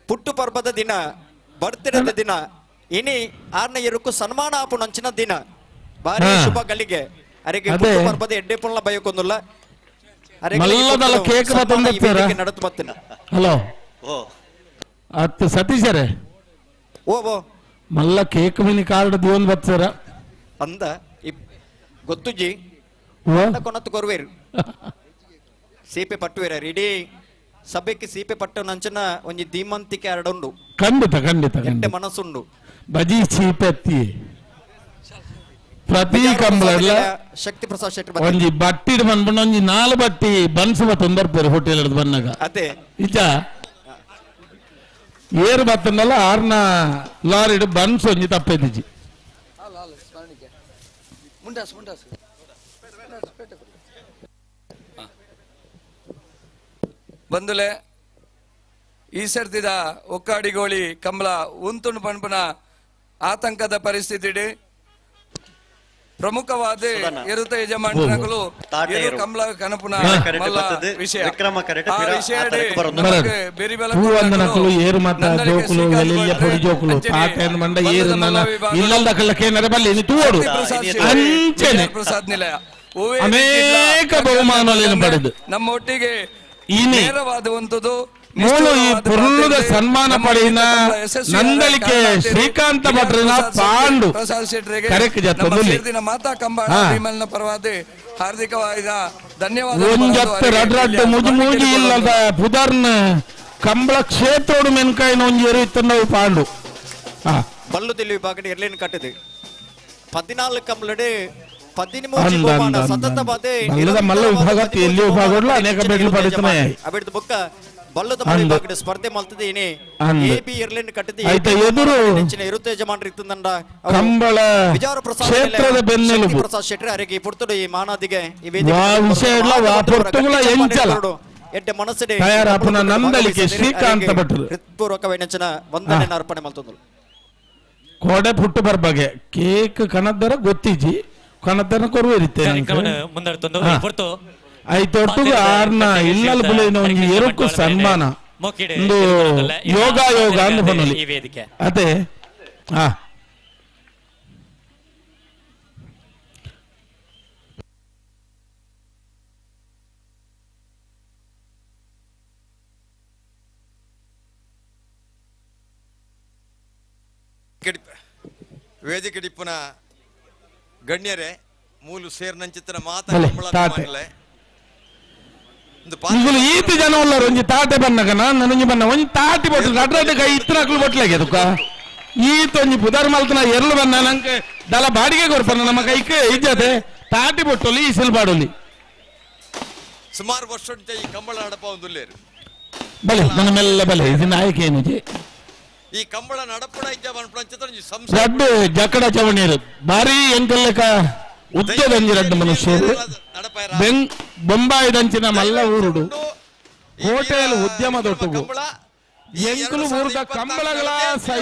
ಪುಟ್ಟು ಪರ್ಬದ ದಿನ ಬರ್ತ್ಡೇದ ದಿನ ಇನಿ ಆರ್ನ ಎರುಕು ಸನ್ಮಾನ ಆಪುನಂಚಿನ ದಿನ ಭಾರಿ ಶುಭ ಗಳಿಗೆ ಅರೆಗೆ ಪುಟ್ಟು ಪರ್ಬದ ಎಡ್ಡೆ ಪುಲ್ಲ ಬಯಕೊಂದುಲ್ಲ ಹಲೋ ಅತ್ ಸತೀಶರೇ ಓ ಓ ಮಲ್ಲ ಕೇಕ್ ಮಿನಿ ಕಾರ್ಡ್ ದಿವೊಂದು ಬತ್ಸರ ಅಂದ ಗೊತ್ತುಜಿ ಕೊನತ್ತು ಕೊರುವೇರು ಸೀಪೆ ಪಟ್ಟುವೇರ ಇಡೀ ಸಭೆಗೆ ಸೀಪೆ ಪಟ್ಟು ನಂಚನ ಒಂಜಿ ಧೀಮಂತಿಕೆ ಎರಡುಂಡು. ಖಂಡಿತ ಖಂಡಿತ ಎಡ್ಡೆ ಮನಸ್ಸುಂಡು. ಬಜಿ ಸೀಪೆ ಅತ್ತಿ ಪ್ರತಿ ಕಂಬಳಡ್ಲ ಶಕ್ತಿ ಪ್ರಸಾದ್ ಶೆಟ್ಟಿ ಒಂಜಿ ಬಟ್ಟಿಡ್ ಬಂದ್ಬಿಟ್ಟು ಒಂಜಿ ನಾಲ್ ಬಟ್ಟಿ ಬನ್ಸ್ ಬತ್ತೊಂದು ಹೋಟೆಲ್ ಹಿಡಿದು ಬಂದಾಗ ಅದೇ ಇಜ್ಜ ಏರು ಬತ್ತಂದಲ್ಲ ಆರ್ನ ಲಾರಿಡ್ ಬನ್ಸ್ ಒಂಜಿ ತಪ್ಪೆದಿಜ್ಜಿ. ಬಂದುಲೆ ಈ ಸರ್ತಿದ ಒಕ್ಕಾಡಿಗೋಳಿ ಕಂಬಳ ಉಂತುಂಡು ಪನ್ಪುನ ಆತಂಕದ ಪರಿಸ್ಥಿತಿ ಪ್ರಮುಖವಾದ ಎರುತ ಯಜಮಾನರುಗಳು ಕಮಲ ಕನಪುನ ಮಲ್ಲ ವಿಷಯ. ಆ ವಿಷಯ ಪೂವಂದನಕುಲು ಏರು ಮಾತ ಜೋಕುಲು ಎಲ್ಲಿಯ ಪೊಡಿ ಜೋಕುಲು ತಾಟೆನ್ ಮಂಡ ಏರು ನನ್ನ ಇಲ್ಲದ ಕಳ್ಳಕ್ಕೆ ಏನಾರ ಬಲ್ಲಿ ಇನಿ ತೂವಡು ಅಂಚೆನೆ ಪ್ರಸಾದ್ ನಿಲಯ ಅನೇಕ ಬಹುಮಾನಗಳನ್ನು ಪಡೆದು ನಮ್ಮ ಒಟ್ಟಿಗೆ ನೇರವಾದಂತದ್ದು ಮೂಲು ಈ ಪುರ್ಲುದ ಸನ್ಮಾನ ಪಡೆಯಿನ ನಂದಳಿಕೆ ಶ್ರೀಕಾಂತ ಭಟ್ರನ ಪಾಂಡು ಪ್ರಸಾದ್ ಶೆಟ್ಟರಿಗೆ ಕರೆಕ್ಟ್ ಜತ್ತೊಂದುಲ್ಲಿ. ಮಾತಾ ಕಂಬಾಣ ಭೀಮಲ್ನ ಪರವಾದ ಹಾರ್ದಿಕವಾದ ಧನ್ಯವಾದ. ಒಂಜತ್ತು ರಡ್ ರಡ್ಡು ಮುಜು ಮೂಜಿ ಇಲ್ಲದ ಪುದರ್ನ ಕಂಬಳ ಕ್ಷೇತ್ರೋಡು ಮೆನ್ಕಾಯಿನ ಒಂಜಿ ಎರು ಇತ್ತಂದವು ಪಾಂಡು. ಬಲ್ಲು ತಿಳಿ ವಿಭಾಗ ಎರ್ಲೇನು ಕಟ್ಟಿದೆ 14 ಕಂಬಳಡೆ 13 ಬಹುಮಾನ ಸತತವಾದ ಮಲ್ಲ ವಿಭಾಗ ಎಲ್ಲಿ ವಿಭಾಗಗಳು ಅನೇಕ ಬೆಡ್ಲು ಪಡೆಯುತ್ತಾನೆ. ಅಬಿಡ್ದು ಬೊಕ್ಕ ಬಲ್ಲದ ವಿಭಾಗದ ಸ್ಪರ್ಧೆ ಮಲ್ತದೆ ಇನಿ ಎ ಬಿ ಎರ್ಲೇನು ಕಟ್ಟಿದೆ ಐತ ಎದುರು ನೆಚ್ಚಿನ ಇರುತ್ತೆ ಯಜಮಾನರು ಇತ್ತಂದಂಡ ಕಂಬಳ ವಿಜಾರ ಪ್ರಸಾದ್ ಕ್ಷೇತ್ರದ ಬೆನ್ನೆಲುಬು ಪ್ರಸಾದ್ ಶೆಟ್ಟಿ ಅರೆಗೆ ಈ ಪುರ್ತುಡು ಈ ಮಾನಾದಿಗೆ ಈ ವಾ ವಿಷಯ ಇಲ್ಲ ವಾ ಪೊರ್ತುಗಳ ಎಂಚಲ ಎಡ್ಡೆ ಮನಸ್ಸಿಡೆ ತಯಾರಾಪುನ ನಂದಳಿಕೆ ಶ್ರೀಕಾಂತ ಭಟ್ರು ಹೃತ್ಪೂರ್ವಕ ನೆಚ್ಚಿನ ವಂದನೆ ಅರ್ಪಣೆ ಮಲ್ತಂದ್ರು. ಕೋಡೆ ಪುಟ್ಟು ಬರ್ಬಗೆ ಕೇಕ್ ಕಣದರ ಗೊತ್ತಿಜಿ ಕಣದರ ಕೊರುವೆ ಇರುತ್ತೆ ಮುಂದಡ್ತೊಂದು ಐತೊಟ್ಟು ಆರ್ನ ಇಲ್ಲಲ್ ಬುಲೆಯಿನ ಒಂಜಿ ಎರುಕು ಸನ್ಮಾನ ಒಂದು ಯೋಗ ಯೋಗ ಅಂದ್ ಪನೊಲಿ ಅದೇ. ವೇದಿಕೆ ಡಿಪ್ಪುನ ಗಣ್ಯರೇ ಮೂಲು ಸೇರ್ನಂಚಿತ್ರ ಮಾತಾ ನಿಗುಲು ಈತ ಜನ ಉಳ್ಳರು ಒಂಜಿ ತಾಟೆ ಬನ್ನಗ ನಾನು ಬನ್ನ ಒಂಜಿ ತಾಟಿ ಬೊಟ್ಲು ರಡ್ ರಡ್ಡು ಕೈ ಇತ್ತನಕ್ಲು ಬೊಟ್ಲಾಗೆ ಅದಕ್ಕ ಈತ ಒಂಜಿ ಪುದರ್ ಮಲ್ತನ ಎರ್ಲು ಬನ್ನ ನಂಗೆ ದಲ ಬಾಡಿಗೆ ಕೊರ್ಪನ ನಮ್ಮ ಕೈಕ್ ಇಜ್ಜತೆ ತಾಟಿ ಬೊಟ್ಟೊಲಿ ಈ ಸಿಲ್ಬಾಡೊಲಿ ಸುಮಾರು ವರ್ಷ ಈ ಕಂಬಳ ನಡಪ ಒಂದು ಬಲೆ ನನ್ನ ಮೆಲ್ಲ ಬಲೆ ಇದು ನಾಯಕ ಏನಿದೆ ಈ ಕಂಬಳ ನಡಪುಣ ಇಜ್ಜ ಪನ್ಪುನ ರಡ್ಡು ಜಕಡ ಚವಣಿಯರು ಭಾರಿ ಎಂಕಲ್ಲಕ ಉದ್ದದಂಜಿ ರಡ್ಡು ಮನುಷ್ಯರು ಬೆಂಗ್ ಬೊಂಬಾಯಿದಂಚಿನ ಮಲ್ಲ ಊರುಡು ಹೋಟೆಲ್ ಉದ್ಯಮದೊಟ್ಟುಗು ಎಂಕುಲು ಊರುದ ಕಂಬಳಗಳ ಸೈ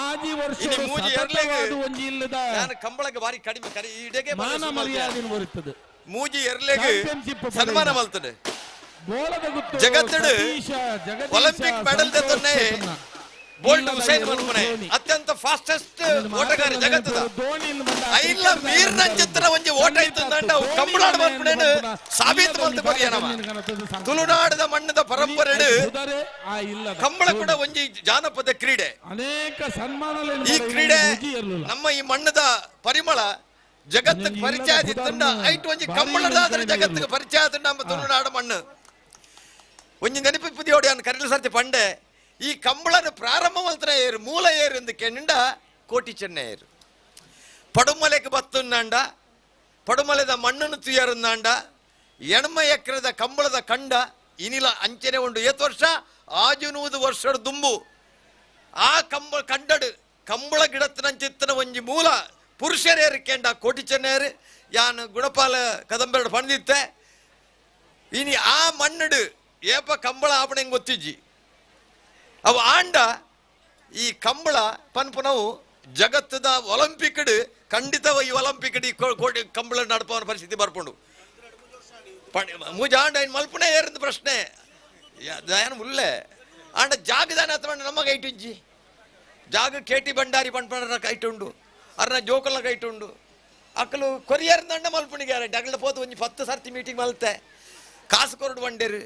ಆದಿ ವರ್ಷ ಒಂಜಿ ಇಲ್ಲದ ಕಂಬಳಕ್ಕೆ ಭಾರಿ ಕಡಿಮೆ ಮಾನ ಮರ್ಯಾದೆ ಬರುತ್ತದೆ ಮೂಜಿ ಎರ್ಲೆಗೆ ಸನ್ಮಾನ ಮಲ್ತದೆ ಜಗತ್ತಡು ಒಲಿಂಪಿಕ್ ಮೆಡಲ್ ತೆತ್ತೊನ್ನೆ ಬೋಲ್ಟ್ ಹುಸೇನ್ ಮನ್ಪುನೆ ಅತ್ಯಂತ ಫಾಸ್ಟೆಸ್ಟ್ ಓಟಗಾರ ಜಗತ್ತದ ಐಲ್ಲ ಮೀರ್ನಂಚಿತ್ತನ ಒಂಜಿ ಓಟ ಇತ್ತಂದಂಡ ಅವು ಕಂಬಳಾಡ ಮನ್ಪುನೇನು ಸಾಬೀತು ಮಲ್ತು ಬರಿಯ ನಮ ತುಳುನಾಡದ ಮಣ್ಣದ ಪರಂಪರೆಡು ಕಂಬಳ ಕೂಡ ಒಂಜಿ ಜಾನಪದ ಕ್ರೀಡೆ. ಅನೇಕ ಸನ್ಮಾನ ಈ ಕ್ರೀಡೆ ನಮ್ಮ ಈ ಮಣ್ಣದ ಪರಿಮಳ ಜಗತ್ತಿಗೆ ಪರಿಚಯ ಆದಿತ್ತಂಡ ಐಟ್ ಒಂಜಿ ಕಂಬಳದಾದ್ರೆ ಜಗತ್ತಿಗೆ ಪರಿಚಯ ಆದ ನಮ್ಮ ತುಳುನಾಡ ಮಣ್ಣು ಒಂಜಿ ನೆನಪು ಅನ್ ಕರಿಲ ಸರ್ತಿ ಪಂಡೆ ಈ ಕಂಬಳನ ಪ್ರಾರಂಭ ಮಲ್ತನ ಏರು ಮೂಲ ಏರು ಎಂದು ಕೆಂಡ ಕೋಟಿ ಚೆನ್ನೆಯರು ಪಡುಮಲೆಗೆ ಬತ್ತುನ್ನಾಂಡ ಪಡುಮಲೆದ ಮಣ್ಣನ್ನು ತುಯರುನ್ನಾಂಡ ಎಣ್ಮ ಎಕರೆದ ಕಂಬಳದ ಕಂಡ ಇನಿಲ ಅಂಚನೆ ಉಂಡು ಏತ್ ವರ್ಷ ಆಜುನೂದು ವರ್ಷದ ದುಂಬು ಆ ಕಂಬಳ ಕಂಡಡು ಕಂಬಳ ಗಿಡತ್ತಿನಂಚಿತ್ತನ ಒಂಜಿ ಮೂಲ ಪುರುಷರೇರು ಕೆಂಡ ಕೋಟಿ ಚೆನ್ನೆಯರು ಯಾನು ಗುಣಪಾಲ ಕದಂಬೆರಡು ಪಣದಿತ್ತೆ ಇನಿ ಆ ಮಣ್ಣಡು ಏಪ ಕಂಬಳ ಆಪಣೆ ಗೊತ್ತಿಜ್ಜಿ ಅವು ಆಂಡ ಈ ಕಂಬಳ ಪನ್ಪುನವು ಜಗತ್ತದ ಒಲಿಂಪಿಕ್ಡ್ ಖಂಡಿತವ ಈ ಒಲಿಂಪಿಕ್ಡ್ ಈ ಕೋಟಿ ಕಂಬಳ ನಡಪವನ ಪರಿಸ್ಥಿತಿ ಬರ್ಪುಂಡು ಮೂಜ ಆಂಡ ಇನ್ನು ಮಲ್ಪುನೇ ಏರಿಂದ ಪ್ರಶ್ನೆ ಏನು ಉಲ್ಲೆ ಆಂಡ ಜಾಗದಾನ ಅಥವಾ ನಮ್ಮ ಕೈಟಿಜ್ಜಿ ಜಾಗ ಕೇಟಿ ಭಂಡಾರಿ ಪನ್ಪನ ಕೈಟುಂಡು ಅರ್ನ ಜೋಕಲ್ನ ಕೈಟುಂಡು ಅಕ್ಕಲು ಕೊರಿಯರ್ ದಂಡ ಮಲ್ಪುಣಿ ಗ್ಯಾರಂಟಿ ಅಗಲ ಪೋತು ಒಂಜಿ 10 ಸರ್ತಿ ಮೀಟಿಂಗ್ ಮಲ್ತೆ ಕಾಸು ಕೊರಡು ಬಂಡೇರು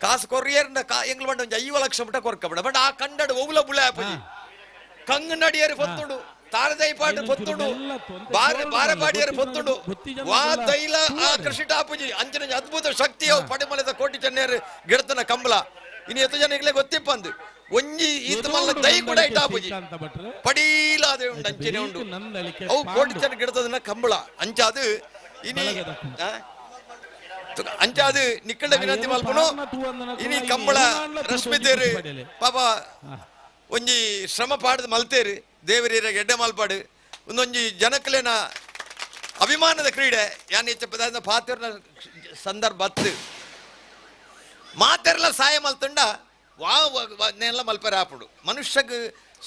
ಕಾಸು ಕೊರ್ರಿಯರ್ನ ಕಾ ಎಂಗ್ಲ ಬಂಡ ಒಂಜಿ 50 ಲಕ್ಷ ಮುಟ ಕೊರ್ಕ ಬಡ ಬಟ್ ಆ ಕಂಡಡು ಒವ್ಲ ಬುಳೆ ಆಪುಜಿ ಕಂಗ್ ನಡಿಯರು ಪೊತ್ತುಂಡು ತಾರದೈ ಪಾಟ ಪೊತ್ತುಂಡು ಬಾರೆ ಬಾರೆ ಪಾಡಿಯರು ಪೊತ್ತುಂಡು ವಾ ತೈಲ ಆ ಕೃಷಿ ಟಾಪುಜಿ ಅಂಚಿನ ಅದ್ಭುತ ಶಕ್ತಿ ಅವು ಪಡೆಮಲದ ಕೋಟಿ ಚೆನ್ನೇರು ಗಿಡತನ ಕಂಬಳ ಇನ್ನು ಎತ್ತು ಜನ ಈಗಲೇ ಗೊತ್ತಿಪ್ಪಂದು ಒಂಜಿ ಈತ ಮಲ್ಲ ದೈ ಕೂಡ ಇಟ್ಟಾಪುಜಿ ಪಡೀಲ ಅದೇ ಉಂಡು ಅಂಚನೆ ಉಂಡು ಅವು ಕೋಟಿ ಚೆನ್ನ ಗಿಡತದನ್ನ ಕಂಬಳ ಅಂಚಾದು ಇನಿ ಅಂಚಾದು ನಿಕ್ಕಂಡ ವಿನಂತಿ ಮಲ್ಪನು ಇನಿ ಕಂಬಳ ರಶ್ಮಿತೇರು ಪಾಪ ಒಂಜಿ ಶ್ರಮ ಪಾಡದ ಮಲ್ತೇರು ದೇವರೀರ ಗೆಡ್ಡೆ ಮಲ್ಪಾಡು ಒಂದೊಂಜಿ ಜನಕ್ಲೇನ ಅಭಿಮಾನದ ಕ್ರೀಡೆ ಯಾನ್ ಹೆಚ್ಚ ಪಾತಿರ್ನ ಸಂದರ್ಭ ಹತ್ತು ಮಾತೆರ್ಲ ಸಾಯ ಮಲ್ತುಂಡ ವಾ ನೆಲ್ಲ ಮಲ್ಪೆರ ಆಪುಡು ಮನುಷ್ಯಗ್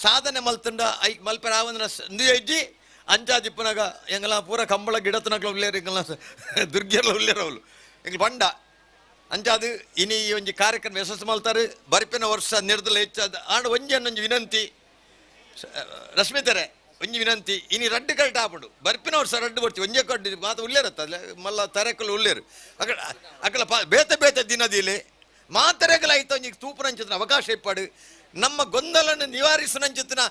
ಸಾಧನೆ ಮಲ್ತುಂಡ I ಮಲ್ಪೆರ ಆವಂದ್ರ ಹೆಜ್ಜಿ ಅಂಚಾದಿಪ್ಪನಾಗ ಎಂಗಲ ಪೂರ ಕಂಬಳ ಗಿಡತನಕ್ಲ ಉಲ್ಲೇರು ಎಂಗಲ ದುರ್ಗಿಯರ್ಲ ಉಲ್ಲೇರು ಅವಳು ಎಂಗ್ಲ ಬಂಡ ಅಂಚಾದು ಇನಿ ಈ ಒಂಜಿ ಕಾರ್ಯಕ್ರಮ ಯಶಸ್ಸು ಮಲ್ತಾರೆ ಬರಿಪಿನ ವರ್ಷ ನಿರ್ದಲ ಹೆಚ್ಚಾದ ಆಂಡ ಒಂಜಿ ಅನ್ನೊಂಜಿ ವಿನಂತಿ ರಶ್ಮಿತರೆ ಒಂಜಿ ವಿನಂತಿ ಇನಿ ರಡ್ಡು ಕರೆಕ್ಟ್ ಆಪುಡು ಬರ್ಪಿನ ವರ್ಷ ರಡ್ಡು ಬರ್ತಿ ಒಂಜೆ ಕಡ್ಡು ಮಾತ ಉಲ್ಲೇರತ್ತ ಮಲ್ಲ ತರೆಕಲು ಉಲ್ಲೇರು ಅಕಡ ಅಕಲ ಬೇತೆ ಬೇತೆ ದಿನದಿಲೆ ಮಾತರೆಗಲ ಆಯ್ತು ಒಂಜಿ ತೂಪುನಂಚಿನ ಅವಕಾಶ ಇಪ್ಪಾಡು ನಮ್ಮ ಗೊಂದಲನ್ನು ನಿವಾರಿಸುನಂಚಿತ್ತಿನ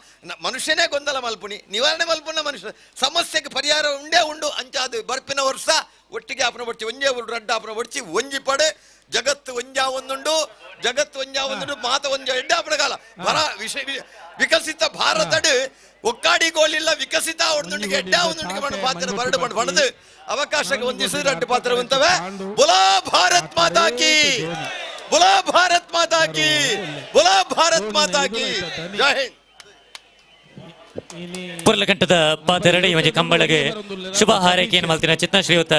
ಮನುಷ್ಯನೇ ಗೊಂದಲ ಮಲ್ಪುನಿ ನಿವಾರಣೆ ಮಲ್ಪುನ ಮನುಷ್ಯ ಸಮಸ್ಯೆಗೆ ಪರಿಹಾರ ಉಂಡೇ ಉಂಡು ಅಂಚಾದು ಬರ್ಪಿನ ವರ್ಷ ಒಟ್ಟಿಗೆ ಆಪನ ಬಡ್ಚಿ ಒಂಜೇ ರಡ್ಡು ಆಪನ ಬಡ್ಚಿ ಒಂಜಿ ಪಡೆ ಜಗತ್ತು ಒಂಜಾ ಒಂದುಂಡು ಜಗತ್ತು ಒಂಜಾ ಒಂದುಂಡು ಮಾತ ಒಂಜ ಎಡ್ಡೆ ಆಪನ ಕಾಲ ಬರ ವಿಷಯ ವಿಕಸಿತ ಭಾರತಡು ಒಕ್ಕಾಡಿ ಗೋಲಿಲ್ಲ ವಿಕಸಿತ ಒಂದುಂಡಿಗೆ ಎಡ್ಡ ಒಂದುಂಡಿಗೆ ಬಣ್ಣ ಪಾತ್ರ ಬರಡು ಬಣ್ಣ ಬಣ್ಣದು ಅವಕಾಶಕ್ಕೆ ಒಂದಿಸು ರಡ್ಡು ಪಾತ್ರ ಉಂತವೆ ಬುಲಾ ಭಾರತ್ ಮಾತಾ ಕಿ ಬುಲಾ ಭಾರತ್ ಮಾತಾ ಕಿ ಬುಲಾ ಭಾರತ್ ಮಾತಾ ಕಿ ಜೈ ಹಿಂದ್. ಪುರ್ಲಕಂಠದ ಪಾತೆರಡಿ ಒಂಜಿ ಕಂಬಳಗೆ ಶುಭ ಹಾರೈಕೆಯನ್ನು ಮಲ್ತಿನ ಚಿತ್ನ ಶ್ರೀಯುತ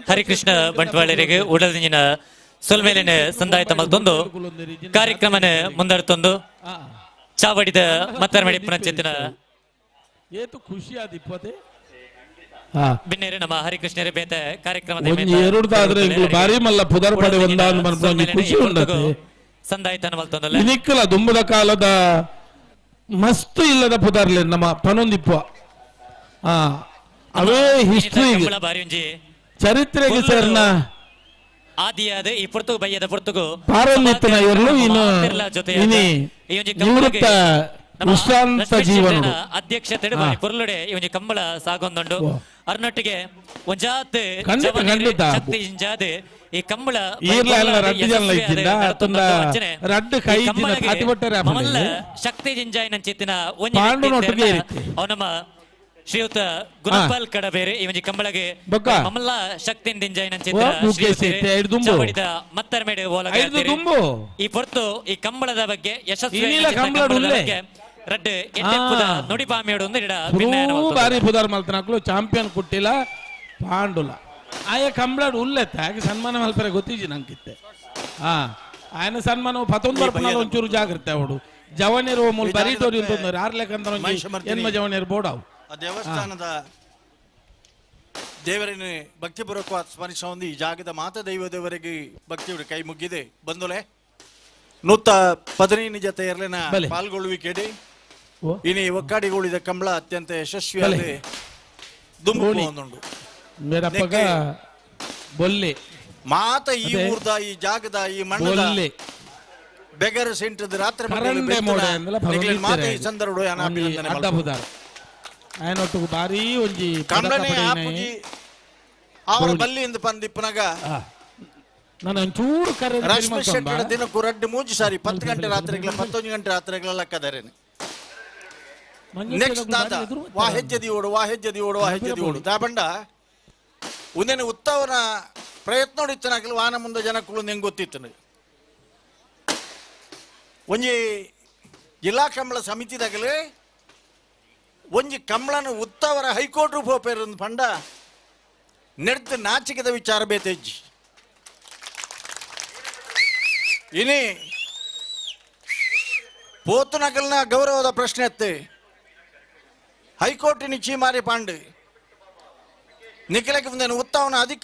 ಹರಿಕೃಷ್ಣ ಬಂಟ್ವಾಳರಿಗೆ ಉಡಲ್ದಿಂಜಿನ ಸೊಲ್ಮೇಲಿನ ಸಂದಾಯತ ಮಲ್ತೊಂದು ಕಾರ್ಯಕ್ರಮನ ಮುಂದರ್ತೊಂದು ಚಾವಡಿದ ಮತ್ತರ್ಮಡಿ ಪುನಶ್ಚೇತನ ಏತು ಖುಷಿ ಆದಿಪ್ಪತೆ ಬಿನ್ನೇರು ನಮ್ಮ ಹರಿಕೃಷ್ಣರೇ ಬೇತೆ ಕಾರ್ಯಕ್ರಮದ ಒಂಜಿ ಎರಡ್ದಾದ್ರೆ ಇಂಗ್ಲು ಬಾರಿ ಮಲ್ಲ ಪುದರ್ ಪಡೆ ಒಂದಾನ್ ಮನ್ಪು ಒಂಜಿ ಖುಷಿ ಉಂಡತೆ ಸಂದಾಯತನ ಮಲ್ತೊಂದಲ್ಲ ಇನಿಕ್ಕಲ ದುಂಬುದ ಕಾಲದ ಮಸ್ತ್ ಇಲ್ಲದ ಪುದರ್ಲೆ ನಮ್ಮ ಪನೊಂದಿಪ್ಪ ಅವೇ ಹಿಸ್ಟ್ರಿ ಕಂಬಳ ಬಾರಿ ಒಂಜಿ ಚರಿತ್ರೆಗೆ ಸೇರ್ನ ಆದಿಯಾದ ಈ ಪುರ್ತುಗು ಬಯ್ಯದ ಪುರ್ತುಗು ಪಾರೊಂದಿತ್ತನ ಎರ್ಲು ಇನ್ನು ಇನಿ ಈ ಒಂಜಿ ನಿವೃತ್ತ ವಿಶ್ರಾಂತ ಜೀವನ ಅಧ್ಯಕ್ಷತೆ ಬಾರಿ ಪೊರ್ಲುಡೆ ಈ ಒಂಜಿ ಕಂಬಳ ಸಾಗೊಂದುಂಡು ಅರ್ನೊಟ್ಟಿಗೆ ಒಂಜಾತ್ ಖಂಡಿತ, ಖಂಡಿತ. ಶಕ್ತಿ ಇಂಜಾದ್ ಈ ಕಂಬಳ ಈರ್ಲ ಎಲ್ಲ ರಡ್ಡು ಜನ ಇದ್ದಿಂದ ಅತ್ತಂದ ರಡ್ಡು ಕೈ ಇದ್ದಿನ ತಾತಿ ಬಟ್ಟರೆ ಮಲ್ಲ ಶಕ್ತಿ ಜಿಂಜಾಯಿನ ಚಿತ್ತಿನ ಒಂಜಿ ಪಾಂಡುನೊಟ್ಟಿಗೆ ಇರುತ್ತೆ. ಅವ್ ನಮ್ಮ ಶ್ರೀಯುತ ಗುಣಪಾಲ್ ಕಡಬೇರೆ ಈ ಒಂಜಿ ಕಂಬಳಗೆ ಬೊಕ್ಕ. ಮಲ್ಲ ಶಕ್ತಿ ದಿಂಜಾಯಿನ ಓ, ಮುಖೇಶ್ ಐತೆ, ಐದು ದುಂಬು. ಮತ್ತರ ಮೇಡೆ ಓಲಗ ಐದು ದುಂಬು. ಈ ಪೊರ್ತು ಈ ಕಂಬಳದ ಬಗ್ಗೆ ಯಶಸ್ವಿ ಇನ್ನಿಲ್ಲ ಕಂಬಳ ಉಲ್ಲೆ. ರಡ್ಡು ಎಡ್ಡೆಪ್ಪುದ ನುಡಿಪಾಮಿಯೋಡು ಒಂದು ಇಡ ಭಿನ್ನಯನ ಪೂ ಮಲ್ತೊಂದು. ಬಾರಿ ಪುದರ್ ಮಲ್ತನಕ್ಲು ಚಾಂಪಿಯನ್ ಕುಟ್ಟಿಲ ಪಾಂಡುಲ ಆಯ ಕಂಬಳಡ್ ಉಲ್ಲೆತ್ತ ಹಾಗೆ ಸನ್ಮಾನ ಮಲ್ಪರೆ ಗೊತ್ತಿಜಿ ನಂಗಿತ್ತೆ ఆయన ಸನ್ಮಾನ ಪತ್ತೊಂದು ಬರ್ಪನಾಲ ಒಂಚೂರು ಜಾಗ್ರತೆ ಅವಡು ಜವನಿರು ಮೂಲ ಬರೀಟೋರಿ ಅಂತಂದ್ರೆ ಆರ್ ಲೆಕ್ಕಂದ್ರೆ ಒಂಜಿ ಎನ್ಮ ಜವನಿರು ಬೋಡಾವು ಆ ದೇವಸ್ಥಾನದ ದೇವರನ್ನು ಭಕ್ತಿಪೂರ್ವಕ ಸ್ಮರಿಸ ಒಂದು ಈ ಜಾಗದ ಮಾತ ದೈವ ದೇವರಿಗೆ ಭಕ್ತಿಯವರು ಕೈ ಮುಗ್ಗಿದೆ ಬಂದುಲೆ 115 ಜೊತೆ ಎರಲಿನ ಬಲೆ. ಪಾಲ್ಗೊಳ್ಳುವಿಕೆಡೆ ಇನಿ ಒಕ್ಕಾಡಿಗೂಡಿದ ಕಂಬಳ ಅತ್ಯಂತ ಯಶಸ್ವಿಯಾದ ಬಲೆ. ದುಂಬು ಗೋಣಿ. ಒಂದುಂಡು ಮೇಡಪ್ಪಗ ಬೊಲ್ಲೆ ಮಾತ ಈ ಅದೇ. ಊರ್ದ ಈ ಜಾಗದ ಈ ಮಣ್ಣದ ಬೊಲ್ಲೆ ಬೆಗರ ಸೆಂಟದ ರಾತ್ರಿ ಮಕ್ಕಳು ಕರಂಡೆ ಬೆತ್ತನ ಮೋಡೆ ಅಂದಲ ನಿಕ್ಲೆನ್ ಮಾತ ಈ ಸಂದರ್ಭ ಅಭಿನಂದನೆ ಅಡ್ಡ ಮಲ್ಪು. ಬುದಾರ ఆయనೊట్టుకు ಭಾರಿ ಒಂಜಿ ಪದಕ ಕಂಬಳನೆ ಪಡೆಯಿನ ಆಪುಜಿ ಅವರ ಧೋನಿ. ಬಲ್ಲಿ ಎಂದು ಪಂದಿಪ್ಪನಾಗ ನಾನು ಒಂಚೂರು ಕರೆ ರಶ್ಮಿ ಶೆಟ್ಟರ ದಿನಕ್ಕೂ ರಡ್ಡು ಮೂಜಿ ಸಾರಿ 10 ಗಂಟೆ ರಾತ್ರಿಗಳ 11 ಗಂಟೆ ರಾತ್ರಿಗಳ ಲಕ್ಕದರೇನೆ ನೆಕ್ಸ್ಟ್ ದಾದ ವಾ ಹೆಜ್ಜೆ ದಿವೋಡು ವಾ ಹೆಜ್ಜೆ ದಿವೋಡು ವಾ ಹೆಜ್ಜೆ ದಿವೋಡು ದಾಬಂಡ ಉಂದೇನೆ ಉತ್ತವನ ಪ್ರಯತ್ನ ನೋಡಿತ್ತನಾಗಲು ವಾನ ಮುಂದೆ ಜನಕ್ಕಳು ನಿಂಗೆ ಗೊತ್ತಿತ್ತು ಒಂಜಿ ಜಿಲ್ಲಾ ಕಂಬಳ ಸಮಿತಿದಾಗಲೇ ಒಂಜಿ ಕಂಬಳನ ಉತ್ತವರ ಹೈಕೋರ್ಟ್ ಪೋಪೇರೊಂದು ಪಂಡ ನೆಡ್ದು ನಾಚಿಕೆದ ವಿಚಾರ ಬೇತೆಜ್ಜಿ ಇನಿ ಪೋತುನಗಲ್ನ ಗೌರವದ ಪ್ರಶ್ನೆ ಅತ್ತೆ ಹೈಕೋರ್ಟಿನ ಚೀಮಾರಿ ಪಾಂಡು ನಿಖಲಕ್ಕೆ ಮುಂದೆ ಉತ್ತವನ ಅಧಿಕಾರ